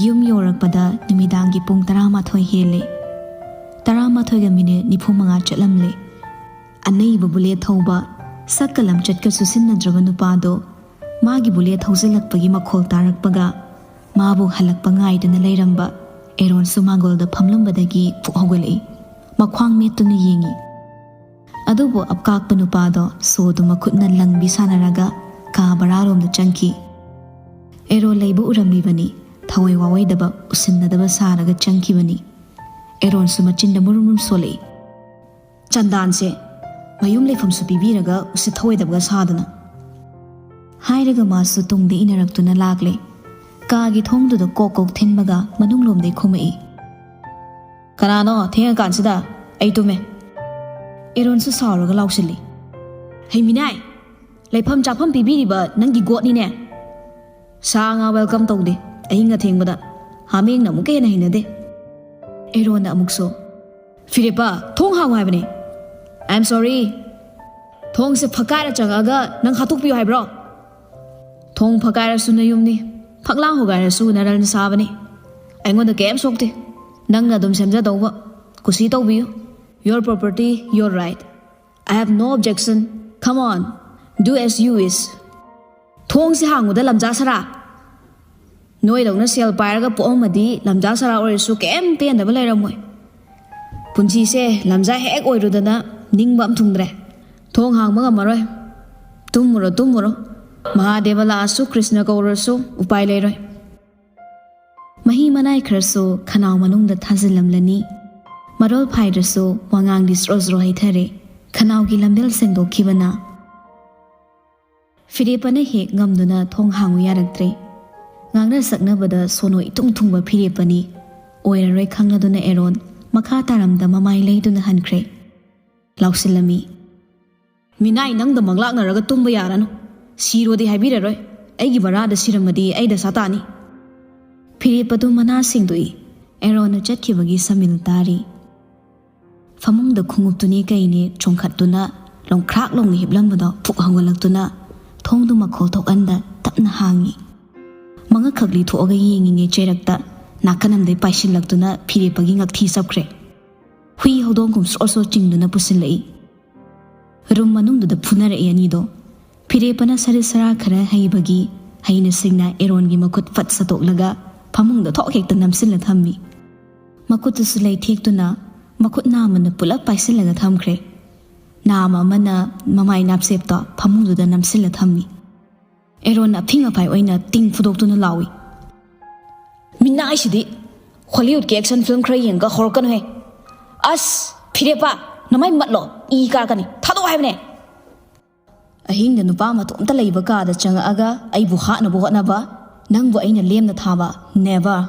ꯌꯨꯝ ꯌꯧꯔꯛꯄꯗ ꯅꯨꯃꯤꯗꯥꯡꯒꯤ ꯄꯨꯡ ꯇꯔꯥꯃꯥꯊꯣꯏ ꯍꯦꯜꯂꯦ꯫ ꯇꯔꯥꯃꯥꯊꯣꯏꯒ ꯃꯤꯅꯤꯠ ꯅꯤꯐꯨ ꯃꯉꯥ ꯆꯠꯂꯝꯂꯦ꯫ ꯑꯅꯩꯕ ꯕꯨꯂꯦꯠ ꯊꯧꯕ, ꯁꯛꯀ ꯂꯝꯆꯠꯀ ꯆꯨꯁꯤꯟꯅꯗ꯭ꯔꯕ ꯅꯨꯄꯥꯗꯣ ꯃꯥꯒꯤ ꯕꯨꯂꯦꯠ ꯊꯧꯖꯤꯜꯂꯛꯄꯒꯤ ꯃꯈꯣꯜ ꯇꯥꯔꯛꯄꯒ ꯃꯥꯕꯨ ꯍꯜꯂꯛꯄ ꯉꯥꯏꯗꯨꯅ ꯂꯩꯔꯝꯕ ꯑꯦꯔꯣꯟꯁꯨ ꯃꯥꯡꯒꯣꯜꯗ ꯐꯝꯂꯝꯕꯗꯒꯤ ꯐꯨꯛ ꯍꯧꯒꯠꯂꯛꯏ꯫ ꯃꯈ꯭ꯋꯥꯡ ꯃꯦꯠꯇꯨꯅ ꯌꯦꯡꯉꯤ꯫ ꯑꯗꯨꯕꯨ ꯑꯞꯀꯥꯛꯄ ꯅꯨꯄꯥꯗꯣ ꯁꯣꯗꯨ ꯃꯈꯨꯠꯅ ꯂꯪꯕꯤ ꯁꯥꯟꯅꯔꯒ ꯀꯥ ꯕꯔꯥꯔꯣꯝꯗ ꯆꯪꯈꯤ꯫ ꯑꯦꯔꯣꯟ ꯂꯩꯕ ꯎꯔꯝꯂꯤꯕꯅꯤ꯫ ꯊꯋꯥꯏ ꯋꯥꯋꯥꯏꯗꯕ, ꯎꯁꯤꯟꯅꯗꯕ ꯁꯥꯔꯒ ꯆꯪꯈꯤꯕꯅꯤ꯫ ꯑꯦꯔꯣꯟꯁꯨ ꯃꯆꯤꯟꯗ ꯃꯨꯔꯨꯝ ꯃꯨꯔꯨꯝ ꯁꯣꯜꯂꯛꯏ꯫ "ꯆꯟꯗꯥꯟꯁꯦ ꯃꯌꯨꯝ ꯂꯩꯐꯝꯁꯨ ꯄꯤꯕꯤꯔꯒ ꯎꯁꯤꯠ ꯊꯑꯣꯏꯗꯕꯒ ꯁꯥꯗꯅ" ꯍꯥꯏꯔꯒ ꯃꯥꯁꯨ ꯇꯨꯡꯗ ꯏꯟꯅꯔꯛꯇꯨꯅ ꯂꯥꯛꯂꯦ꯫ ꯀꯥꯒꯤ ꯊꯣꯡꯗꯨꯗ ꯀꯣꯛ ꯀꯣꯛ ꯊꯤꯟꯕꯒ ꯃꯅꯨꯡꯂꯣꯝꯗꯩ ꯈꯨꯝꯃꯛꯏ꯫ "ꯀꯅꯥꯅꯣ? ꯊꯦꯡꯉꯀꯥꯟꯁꯤꯗ ꯑꯩ ꯇꯨꯝꯃꯦ꯫" ꯑꯦꯔꯣꯟꯁꯨ ꯁꯥꯎꯔꯒ ꯂꯥꯎꯁꯤꯜꯂꯤ꯫ "ꯍꯩꯃꯤꯅꯥꯏ, ꯂꯩꯐꯝ ꯆꯥꯐꯝ ꯄꯤꯕꯤꯔꯤꯕ ꯅꯪꯒꯤ ꯒꯣꯠꯅꯤꯅꯦ꯫ ꯁꯥ ꯉꯥ welcome ꯇꯧꯗꯦ ꯑꯍꯤꯡ ꯑꯊꯦꯡꯕꯗ꯫ ꯍꯥꯃꯦꯡꯅ ꯑꯃꯨꯛꯀ ꯍꯦꯟꯅ ꯍꯩꯅꯗꯦ꯫" ꯑꯦꯔꯣꯟꯅ ꯑꯃꯨꯛꯁꯨ, "ꯐꯤꯔꯦꯞꯄ, ꯊꯣꯡ ꯍꯥꯡꯉꯨ ꯍꯥꯏꯕꯅꯦ꯫" "I am sorry꯫ ꯊꯣꯡꯁꯦ ꯐꯛꯀꯥꯏꯔ ꯆꯪꯉꯛꯑꯒ ꯅꯪ ꯍꯥꯠꯇꯣꯛꯄꯤꯌꯨ ꯍꯥꯏꯕ꯭ꯔꯣ?" ꯊꯣꯡ ꯐꯛꯀꯥꯏꯔꯁꯨ ꯅꯌꯨꯝꯅꯤ, ꯐꯛꯂꯥꯡ ꯍꯣꯒꯥꯏꯔꯁꯨ ꯅꯔꯜ ꯁꯥꯕꯅꯤ꯫ ꯑꯩꯉꯣꯟꯗ ꯀꯩꯝ ꯁꯣꯛꯇꯦ꯫ ꯅꯪꯅ ꯑꯗꯨꯝ ꯁꯦꯝꯖꯗꯧꯕ꯫ ꯀꯨꯁꯤ ꯇꯧꯕꯤꯌꯨ꯫ Your property, your right. I have no objection. Come on, do as you wish. ꯊꯣꯡꯁꯦ ꯍꯥꯡꯉꯨꯗ, ꯂꯝꯖꯥ ꯁꯔꯥ꯫ ꯅꯣꯏꯗꯧꯅ ꯁꯦꯜ ꯄꯥꯏꯔꯒ ꯄꯣꯛꯑꯝꯃꯗꯤ ꯂꯝꯖꯥ ꯁꯔꯥ ꯑꯣꯏꯔꯁꯨ ꯀꯩꯝ ꯄꯦꯟꯗꯕ ꯂꯩꯔꯝꯃꯣꯏ꯫ ꯄꯨꯟꯁꯤꯁꯦ ꯂꯝꯖꯥ ꯍꯦꯛ ꯑꯣꯏꯔꯨꯗꯅ ꯅꯤꯡꯕ ꯑꯃ ꯊꯨꯡꯗ꯭ꯔꯦ꯫ ꯊꯣꯡ ꯍꯥꯡꯕ ꯉꯝꯃꯔꯣꯏ꯫ ꯇꯨꯝꯃꯨꯔꯣ, ꯇꯨꯝꯃꯨꯔꯣ꯫ ꯃꯍꯥꯗꯦꯕ ꯂꯥꯛꯑꯁꯨ, ꯀ꯭ꯔꯤꯁꯅ ꯀꯧꯔꯁꯨ ꯎꯄꯥꯏ ꯂꯩꯔꯣꯏ꯫ ꯃꯍꯤ ꯃꯅꯥꯏ ꯈꯔꯁꯨ ꯈꯅꯥꯎ ꯃꯅꯨꯡꯗ ꯊꯥꯖꯤꯜꯂꯝꯂꯅꯤ꯫ ꯃꯔꯣꯜ ꯐꯥꯏꯗ꯭ꯔꯁꯨ ꯋꯥꯉꯥꯡꯗꯤ ꯁ꯭ꯔꯣ ꯁ꯭ꯔꯣ ꯍꯩꯊꯔꯦ꯫ ꯈꯅꯥꯎꯒꯤ ꯂꯝꯕꯦꯜ ꯁꯦꯡꯗꯣꯛꯈꯤꯕꯅ꯫ ꯐꯤꯔꯦꯞꯄꯅ ꯍꯦꯛ ꯉꯝꯗꯨꯅ ꯊꯣꯡ ꯍꯥꯡꯉꯨ ꯌꯥꯔꯛꯇ꯭ꯔꯦ꯫ ꯉꯥꯡꯅ ꯁꯛꯅꯕꯗ ꯁꯣꯅꯣ ꯏꯊꯨꯡ ꯊꯨꯡꯕ ꯐꯤꯔꯦꯞꯄꯅꯤ꯫ ꯑꯣꯏꯔꯔꯣꯏ ꯈꯪꯂꯗꯨꯅ ꯑꯦꯔꯣꯟ ꯃꯈꯥ ꯇꯥꯔꯝꯗ ꯃꯃꯥꯏ ꯂꯩꯗꯨꯅ ꯍꯟꯈ꯭ꯔꯦ꯫ ꯂꯥꯎꯁꯤꯜꯂꯝꯃꯤ꯫ ꯃꯤꯅꯥꯏ ꯅꯪꯗ ꯃꯪꯂꯥꯛꯅꯔꯒ ꯇꯨꯝꯕ ꯌꯥꯔꯅꯨ꯫ ꯁꯤꯔꯣꯗꯤ ꯍꯥꯏꯕꯤꯔꯔꯣꯏ꯫ ꯑꯩꯒꯤ ꯕꯔꯥꯗ ꯁꯤꯔꯝꯃꯗꯤ ꯑꯩ ꯗꯁꯥ ꯇꯥꯅꯤ꯫ ꯐꯤꯔꯦꯞ ꯑꯗꯨ ꯃꯅꯥ ꯁꯦꯡꯗꯣꯛꯏ꯫ ꯑꯦꯔꯣꯟꯅ ꯆꯠꯈꯤꯕꯒꯤ ꯁꯃꯤꯜ ꯇꯥꯔꯤ꯫ ꯐꯃꯨꯡꯗ ꯈꯣꯡꯎꯞꯇꯨꯅꯦ ꯀꯩꯅꯦ ꯆꯣꯡꯈꯠꯇꯨꯅ ꯂꯣꯡꯈ꯭ꯔꯥꯛ ꯂꯣꯡꯅ ꯍꯤꯞꯂꯝꯕꯗꯣ ꯐꯨꯛ ꯍꯧꯒꯠꯂꯛꯇꯨꯅ ꯊꯣꯡꯗꯨ ꯃꯈꯣꯜ ꯊꯣꯛꯍꯟꯗ ꯇꯞꯅ ꯍꯥꯡꯉꯤ꯫ ꯃꯉꯛꯈꯛ ꯂꯤꯊꯣꯛꯑꯒ ꯌꯦꯡꯉꯤꯉꯩ ꯆꯩꯔꯛꯇ ꯅꯥꯀꯟ ꯑꯃꯗꯩ ꯄꯥꯏꯁꯤꯜꯂꯛꯇꯨꯅ ꯐꯤꯔꯦꯞꯄꯒꯤ ꯉꯛꯊꯤ ꯆꯞꯈ꯭ꯔꯦ꯫ ꯍꯨꯏ ꯍꯧꯗꯣꯡꯒꯨꯝ ꯁ꯭ꯔꯣ ꯁ꯭ꯔꯣ ꯆꯤꯡꯗꯨꯅ ꯄꯨꯁꯤꯜꯂꯛꯏ꯫ ꯔꯨꯝ ꯃꯅꯨꯡꯗꯨꯗ ꯐꯨꯅꯔꯛꯏ ꯑꯅꯤꯗꯣ꯫ ꯐꯤꯔꯦꯞꯄꯅ ꯁꯔꯤꯠ ꯁꯔꯥ ꯈꯔ ꯍꯩꯕꯒꯤ ꯍꯩꯅ ꯁꯤꯡꯅ ꯑꯦꯔꯣꯟꯒꯤ ꯃꯈꯨꯠ ꯐꯠ ꯁꯠꯇꯣꯛꯂꯒ ꯐꯃꯨꯡꯗ ꯊꯣꯛ ꯍꯦꯛꯇ ꯅꯝꯁꯤꯜꯂ ꯊꯝꯃꯤ꯫ ꯃꯈꯨꯠꯇꯨꯁꯨ ꯂꯩꯊꯦꯛꯇꯨꯅ ꯃꯈꯨꯠ ꯅꯥꯝꯃꯅ ꯄꯨꯂꯞ ꯄꯥꯏꯁꯤꯜꯂꯒ ꯊꯝꯈ꯭ꯔꯦ꯫ ꯅꯥꯝꯃ ꯑꯃꯅ ꯃꯃꯥꯏ ꯅꯥꯞꯁꯦꯞꯇꯣ ꯐꯃꯨꯡꯗꯨꯗ ꯅꯝꯁꯤꯜꯂ ꯊꯝꯃꯤ꯫ ꯑꯦꯔꯣꯟ ꯑꯐꯤꯡ ꯑꯐꯥꯏ ꯑꯣꯏꯅ ꯇꯤꯡ ꯐꯨꯗꯣꯛꯇꯨꯅ ꯂꯥꯎꯏ꯫ ꯃꯤꯅꯥꯏꯁꯤꯗꯤ ꯍꯣꯂꯤꯋꯨꯗꯀꯤ ꯑꯦꯛꯁꯟ ꯐꯤꯂꯝ ꯈꯔ ꯌꯦꯡꯉꯒ ꯍꯧꯔꯛꯀꯅꯨꯍꯦ꯫ ꯑꯁ, ꯐꯤꯔꯦꯞꯄ, ꯅꯃꯥꯏ ꯃꯠꯂꯣ, ꯏ ꯀꯥꯔꯛꯀꯅꯤ, ꯊꯥꯗꯣꯛꯑꯣ ꯍꯥꯏꯕꯅꯦ꯫ ꯑꯍꯤꯡꯗ ꯅꯨꯄꯥ ꯃꯇꯣꯝꯇ ꯂꯩꯕ ꯀꯥꯗ ꯆꯪꯉꯛꯑꯒ ꯑꯩꯕꯨ ꯍꯥꯠꯅꯕ ꯍꯣꯠꯅꯕ, ꯅꯪꯕꯨ ꯑꯩꯅ ꯂꯦꯝꯅ ꯊꯥꯕ, never꯫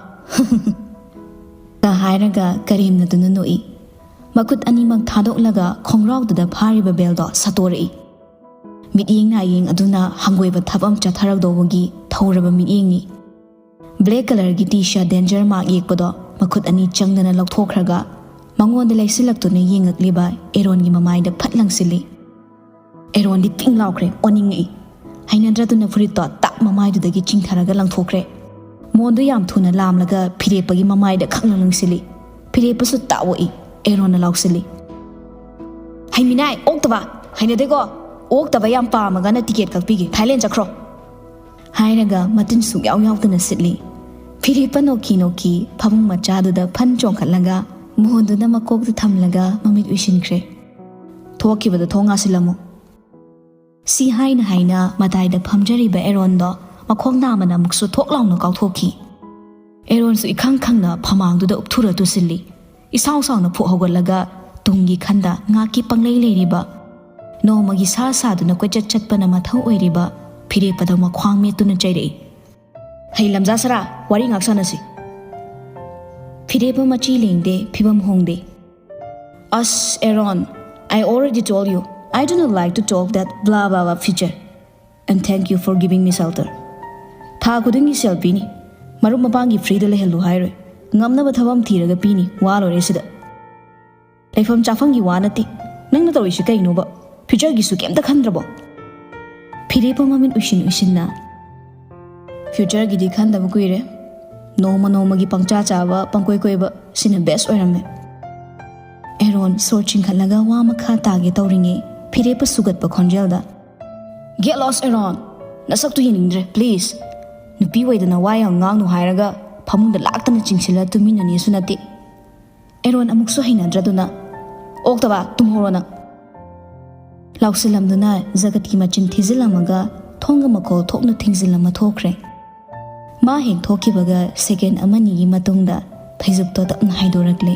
ꯀ ꯍꯥꯏꯔꯒ ꯀꯔꯦꯝꯅꯗꯨꯅ ꯅꯣꯛꯏ꯫ ꯃꯈꯨꯠ ꯑꯅꯤꯃꯛ ꯊꯥꯗꯣꯛꯂꯒ ꯈꯣꯡꯒ꯭ꯔꯥꯎꯗꯨꯗ ꯐꯥꯔꯤꯕ ꯕꯦꯜꯗꯣ ꯁꯠꯇꯣꯔꯛꯏ꯫ ꯃꯤꯠꯌꯦꯡ ꯅꯥꯌꯦꯡ ꯑꯗꯨꯅ ꯍꯪꯒꯣꯏꯕ ꯊꯞ ꯑꯃ ꯆꯠꯊꯔꯛꯗꯧꯕꯒꯤ ꯊꯧꯔꯕ ꯃꯤꯠꯌꯦꯡꯅꯤ꯫ ꯕ꯭ꯂꯦꯛ ꯀꯂꯔꯒꯤ ꯇꯤ ꯁꯥꯔꯠ ꯗꯦꯟꯖꯔ ꯃꯥꯔꯛ ꯌꯦꯛꯄꯗꯣ ꯃꯈꯨꯠ ꯑꯅꯤ ꯆꯪꯗꯅ ꯂꯧꯊꯣꯛꯈ꯭ꯔꯒ ꯃꯉꯣꯟꯗ ꯂꯩꯁꯤꯜꯂꯛꯇꯨꯅ ꯌꯦꯡꯉꯛꯂꯤꯕ ꯑꯦꯔꯣꯟꯒꯤ ꯃꯃꯥꯏꯗ ꯐꯠ ꯂꯪꯁꯤꯜꯂꯤ꯫ ꯑꯦꯔꯣꯟꯗꯤ ꯇꯤꯡ ꯂꯥꯎꯈ꯭ꯔꯦ, ꯑꯣꯅꯤꯡꯉꯛꯏ꯫ ꯍꯩꯅꯗ꯭ꯔꯗꯨꯅ ꯐꯨꯔꯤꯠꯇꯣ ꯇꯥꯛ ꯃꯃꯥꯏꯗꯨꯗꯒꯤ ꯆꯤꯡꯊꯔꯒ ꯂꯪꯊꯣꯛꯈ꯭ꯔꯦ꯫ ꯃꯣꯟꯗꯣ ꯌꯥꯝ ꯊꯨꯅ ꯂꯥꯝꯂꯒ ꯐꯤꯔꯦꯞꯄꯒꯤ ꯃꯃꯥꯏꯗ ꯈꯪꯅ ꯂꯪꯁꯤꯜꯂꯤ꯫ ꯐꯤꯔꯦꯞꯄꯁꯨ ꯇꯥꯛ ꯑꯣꯛꯏ꯫ ꯑꯦꯔꯣꯟꯅ ꯂꯥꯎꯁꯤꯜꯂꯤ, "ꯍꯩꯃꯤꯅꯥꯏ, ꯑꯣꯛꯇꯕ! ꯍꯩꯅꯗꯦꯀꯣ! ꯑꯣꯛꯇꯕ ꯌꯥꯝ ꯄꯥꯝꯃꯒꯅ ꯇꯤꯀꯦꯠ ꯀꯛꯄꯤꯒꯦ, ꯊꯥꯏꯂꯦꯟ ꯆꯠꯈ꯭ꯔꯣ!" ꯍꯥꯏꯔꯒ ꯃꯇꯤꯟ ꯁꯨꯛꯌꯥꯎ ꯌꯥꯎꯗꯅ ꯁꯤꯠꯂꯤ꯫ ꯐꯤꯔꯦꯞꯄ ꯅꯣꯛꯈꯤ ꯅꯣꯛꯈꯤ ꯐꯃꯨꯡ ꯃꯆꯥꯗꯨꯗ ꯐꯟ ꯆꯣꯡꯈꯠꯂꯒ ꯃꯣꯟꯗꯨꯅ ꯃꯀꯣꯛꯇ ꯊꯝꯂꯒ ꯃꯃꯤꯠ ꯎꯏꯁꯤꯟꯈ꯭ꯔꯦ꯫ "ꯊꯣꯛꯈꯤꯕꯗ ꯊꯣꯡ ꯉꯥꯁꯤꯜꯂꯝꯃꯨ!" ꯁꯤ ꯍꯥꯏꯅ ꯍꯥꯏꯅ ꯃꯇꯥꯏꯗ ꯐꯝꯖꯔꯤꯕ ꯑꯦꯔꯣꯟꯗꯣ ꯃꯈꯣꯡ ꯅꯥꯝꯃꯅ ꯑꯃꯨꯛꯁꯨ ꯊꯣꯛ ꯂꯥꯎꯅ ꯀꯥꯎꯊꯣꯛꯈꯤ꯫ ꯑꯦꯔꯣꯟꯁꯨ ꯏꯈꯪ ꯈꯪꯅ ꯐꯃꯥꯡꯗꯨꯗ ꯎꯞꯊꯨꯔ ꯇꯨꯁꯤꯜꯂꯤ꯫ ꯏꯁꯥꯎ ꯁꯥꯎꯅ ꯐꯨꯛ ꯍꯧꯒꯠꯂꯒ ꯇꯨꯡꯒꯤ ꯈꯟꯗ ꯉꯥꯛꯀꯤ ꯄꯪꯂꯩ ꯂꯩꯔꯤꯕ, ꯅꯣꯡꯃꯒꯤ ꯁꯥ ꯁꯥꯗꯨꯅ ꯀꯣꯏꯆꯠ ꯆꯠꯄꯅ ꯃꯊꯧ ꯑꯣꯏꯔꯤꯕ ꯐꯤꯔꯦꯞꯄꯗ ꯃꯈ꯭ꯋꯥꯡ ꯃꯦꯠꯇꯨꯅ ꯆꯩꯔꯛꯏ꯫ "ꯍꯩ ꯂꯝꯖꯥ ꯁꯔꯥ, ꯋꯥꯔꯤ ꯉꯥꯛ ꯁꯥꯟꯅꯁꯤ!" ꯐꯤꯔꯦꯞꯄ ꯃꯆꯤ ꯂꯦꯡꯗꯦ, ꯐꯤꯕꯝ ꯍꯣꯡꯗꯦ꯫ "ꯑꯁ, ꯑꯦꯔꯣꯟ, I already told you, I do not like to talk that blah blah blah future. And thank you for giving me shelter." ꯊꯥ ꯈꯨꯗꯤꯡꯒꯤ ꯁꯦꯜ ꯄꯤꯅꯤ꯫ ꯃꯔꯨꯞ ꯃꯄꯥꯡꯒꯤ ꯐ꯭ꯔꯤꯗ ꯂꯩꯍꯜꯂꯨ ꯍꯥꯏꯔꯣꯏ꯫ ꯉꯝꯅꯕ ꯊꯕꯛ ꯑꯃ ꯊꯤꯔꯒ ꯄꯤꯅꯤ꯫ ꯋꯥ ꯂꯣꯏꯔꯦ ꯁꯤꯗ꯫ ꯂꯩꯐꯝ ꯆꯥꯐꯝꯒꯤ ꯋꯥ ꯅꯠꯇꯦ꯫ ꯅꯪꯅ ꯇꯧꯔꯤꯁꯤ ꯀꯩꯅꯣꯕ? ꯐ꯭ꯌꯨꯆꯔꯒꯤꯁꯨ ꯀꯩꯝꯇ ꯈꯟꯗ꯭ꯔꯕꯣ? ꯐꯤꯔꯦꯞꯄ ꯃꯃꯤꯠ ꯎꯏꯁꯤꯟ ꯎꯏꯁꯤꯟꯅ, "ꯐ꯭ꯌꯨꯆꯔꯒꯤꯗꯤ ꯈꯟꯗꯕ ꯀꯨꯏꯔꯦ꯫ ꯅꯣꯡꯃ ꯅꯣꯡꯃꯒꯤ ꯄꯪꯆꯥ ꯆꯥꯕ, ꯄꯪꯀꯣꯏ ꯀꯣꯏꯕ, ꯁꯤꯅ ꯕꯦꯁ ꯑꯣꯏꯔꯝꯃꯦ꯫" ꯑꯦꯔꯣꯟ ꯁꯣꯔ ꯆꯤꯡꯈꯠꯂꯒ ꯋꯥ ꯃꯈꯥ ꯇꯥꯒꯦ ꯇꯧꯔꯤꯉꯩ ꯐꯤꯔꯦꯞꯄ ꯁꯨꯒꯠꯄ ꯈꯣꯟꯖꯦꯜꯗ, "Get lost, ꯑꯦꯔꯣꯟ! ꯅꯁꯛꯇꯨ ꯌꯦꯡꯅꯤꯡꯗ꯭ꯔꯦ, ꯄ꯭ꯂꯤꯖ! ꯅꯨꯄꯤ ꯑꯣꯏꯗꯅ ꯋꯥ ꯌꯥꯝ ꯉꯥꯡꯅꯨ ꯍꯥꯏꯔꯒ ꯐꯃꯨꯡꯗ ꯂꯥꯛꯇꯅ ꯆꯤꯡꯁꯤꯜꯂ ꯇꯨꯃꯤꯟꯅꯅꯤꯁꯨ ꯅꯠꯇꯦ꯫" ꯑꯦꯔꯣꯟ ꯑꯃꯨꯛꯁꯨ ꯍꯩꯅꯗ꯭ꯔꯗꯨꯅ, "ꯑꯣꯛꯇꯕ, ꯇꯨꯝꯍꯧꯔꯣ ꯅꯪ!" ꯂꯥꯎꯁꯤꯜꯂꯝꯗꯨꯅ ꯖꯒꯠꯀꯤ ꯃꯆꯤꯟ ꯊꯤꯖꯤꯜꯂꯝꯃꯒ ꯊꯣꯡꯒ ꯃꯈꯣꯜ ꯊꯣꯛꯅ ꯊꯤꯡꯖꯤꯜꯂꯝꯃ ꯊꯣꯛꯈ꯭ꯔꯦ꯫ ꯃꯥ ꯍꯦꯛ ꯊꯣꯛꯈꯤꯕꯒ ꯁꯦꯀꯦꯟ ꯑꯃꯅꯤꯒꯤ ꯃꯇꯨꯡꯗ ꯐꯩꯖꯨꯞꯇꯣ ꯇꯞꯅ ꯍꯥꯏꯗꯣꯔꯛꯂꯦ꯫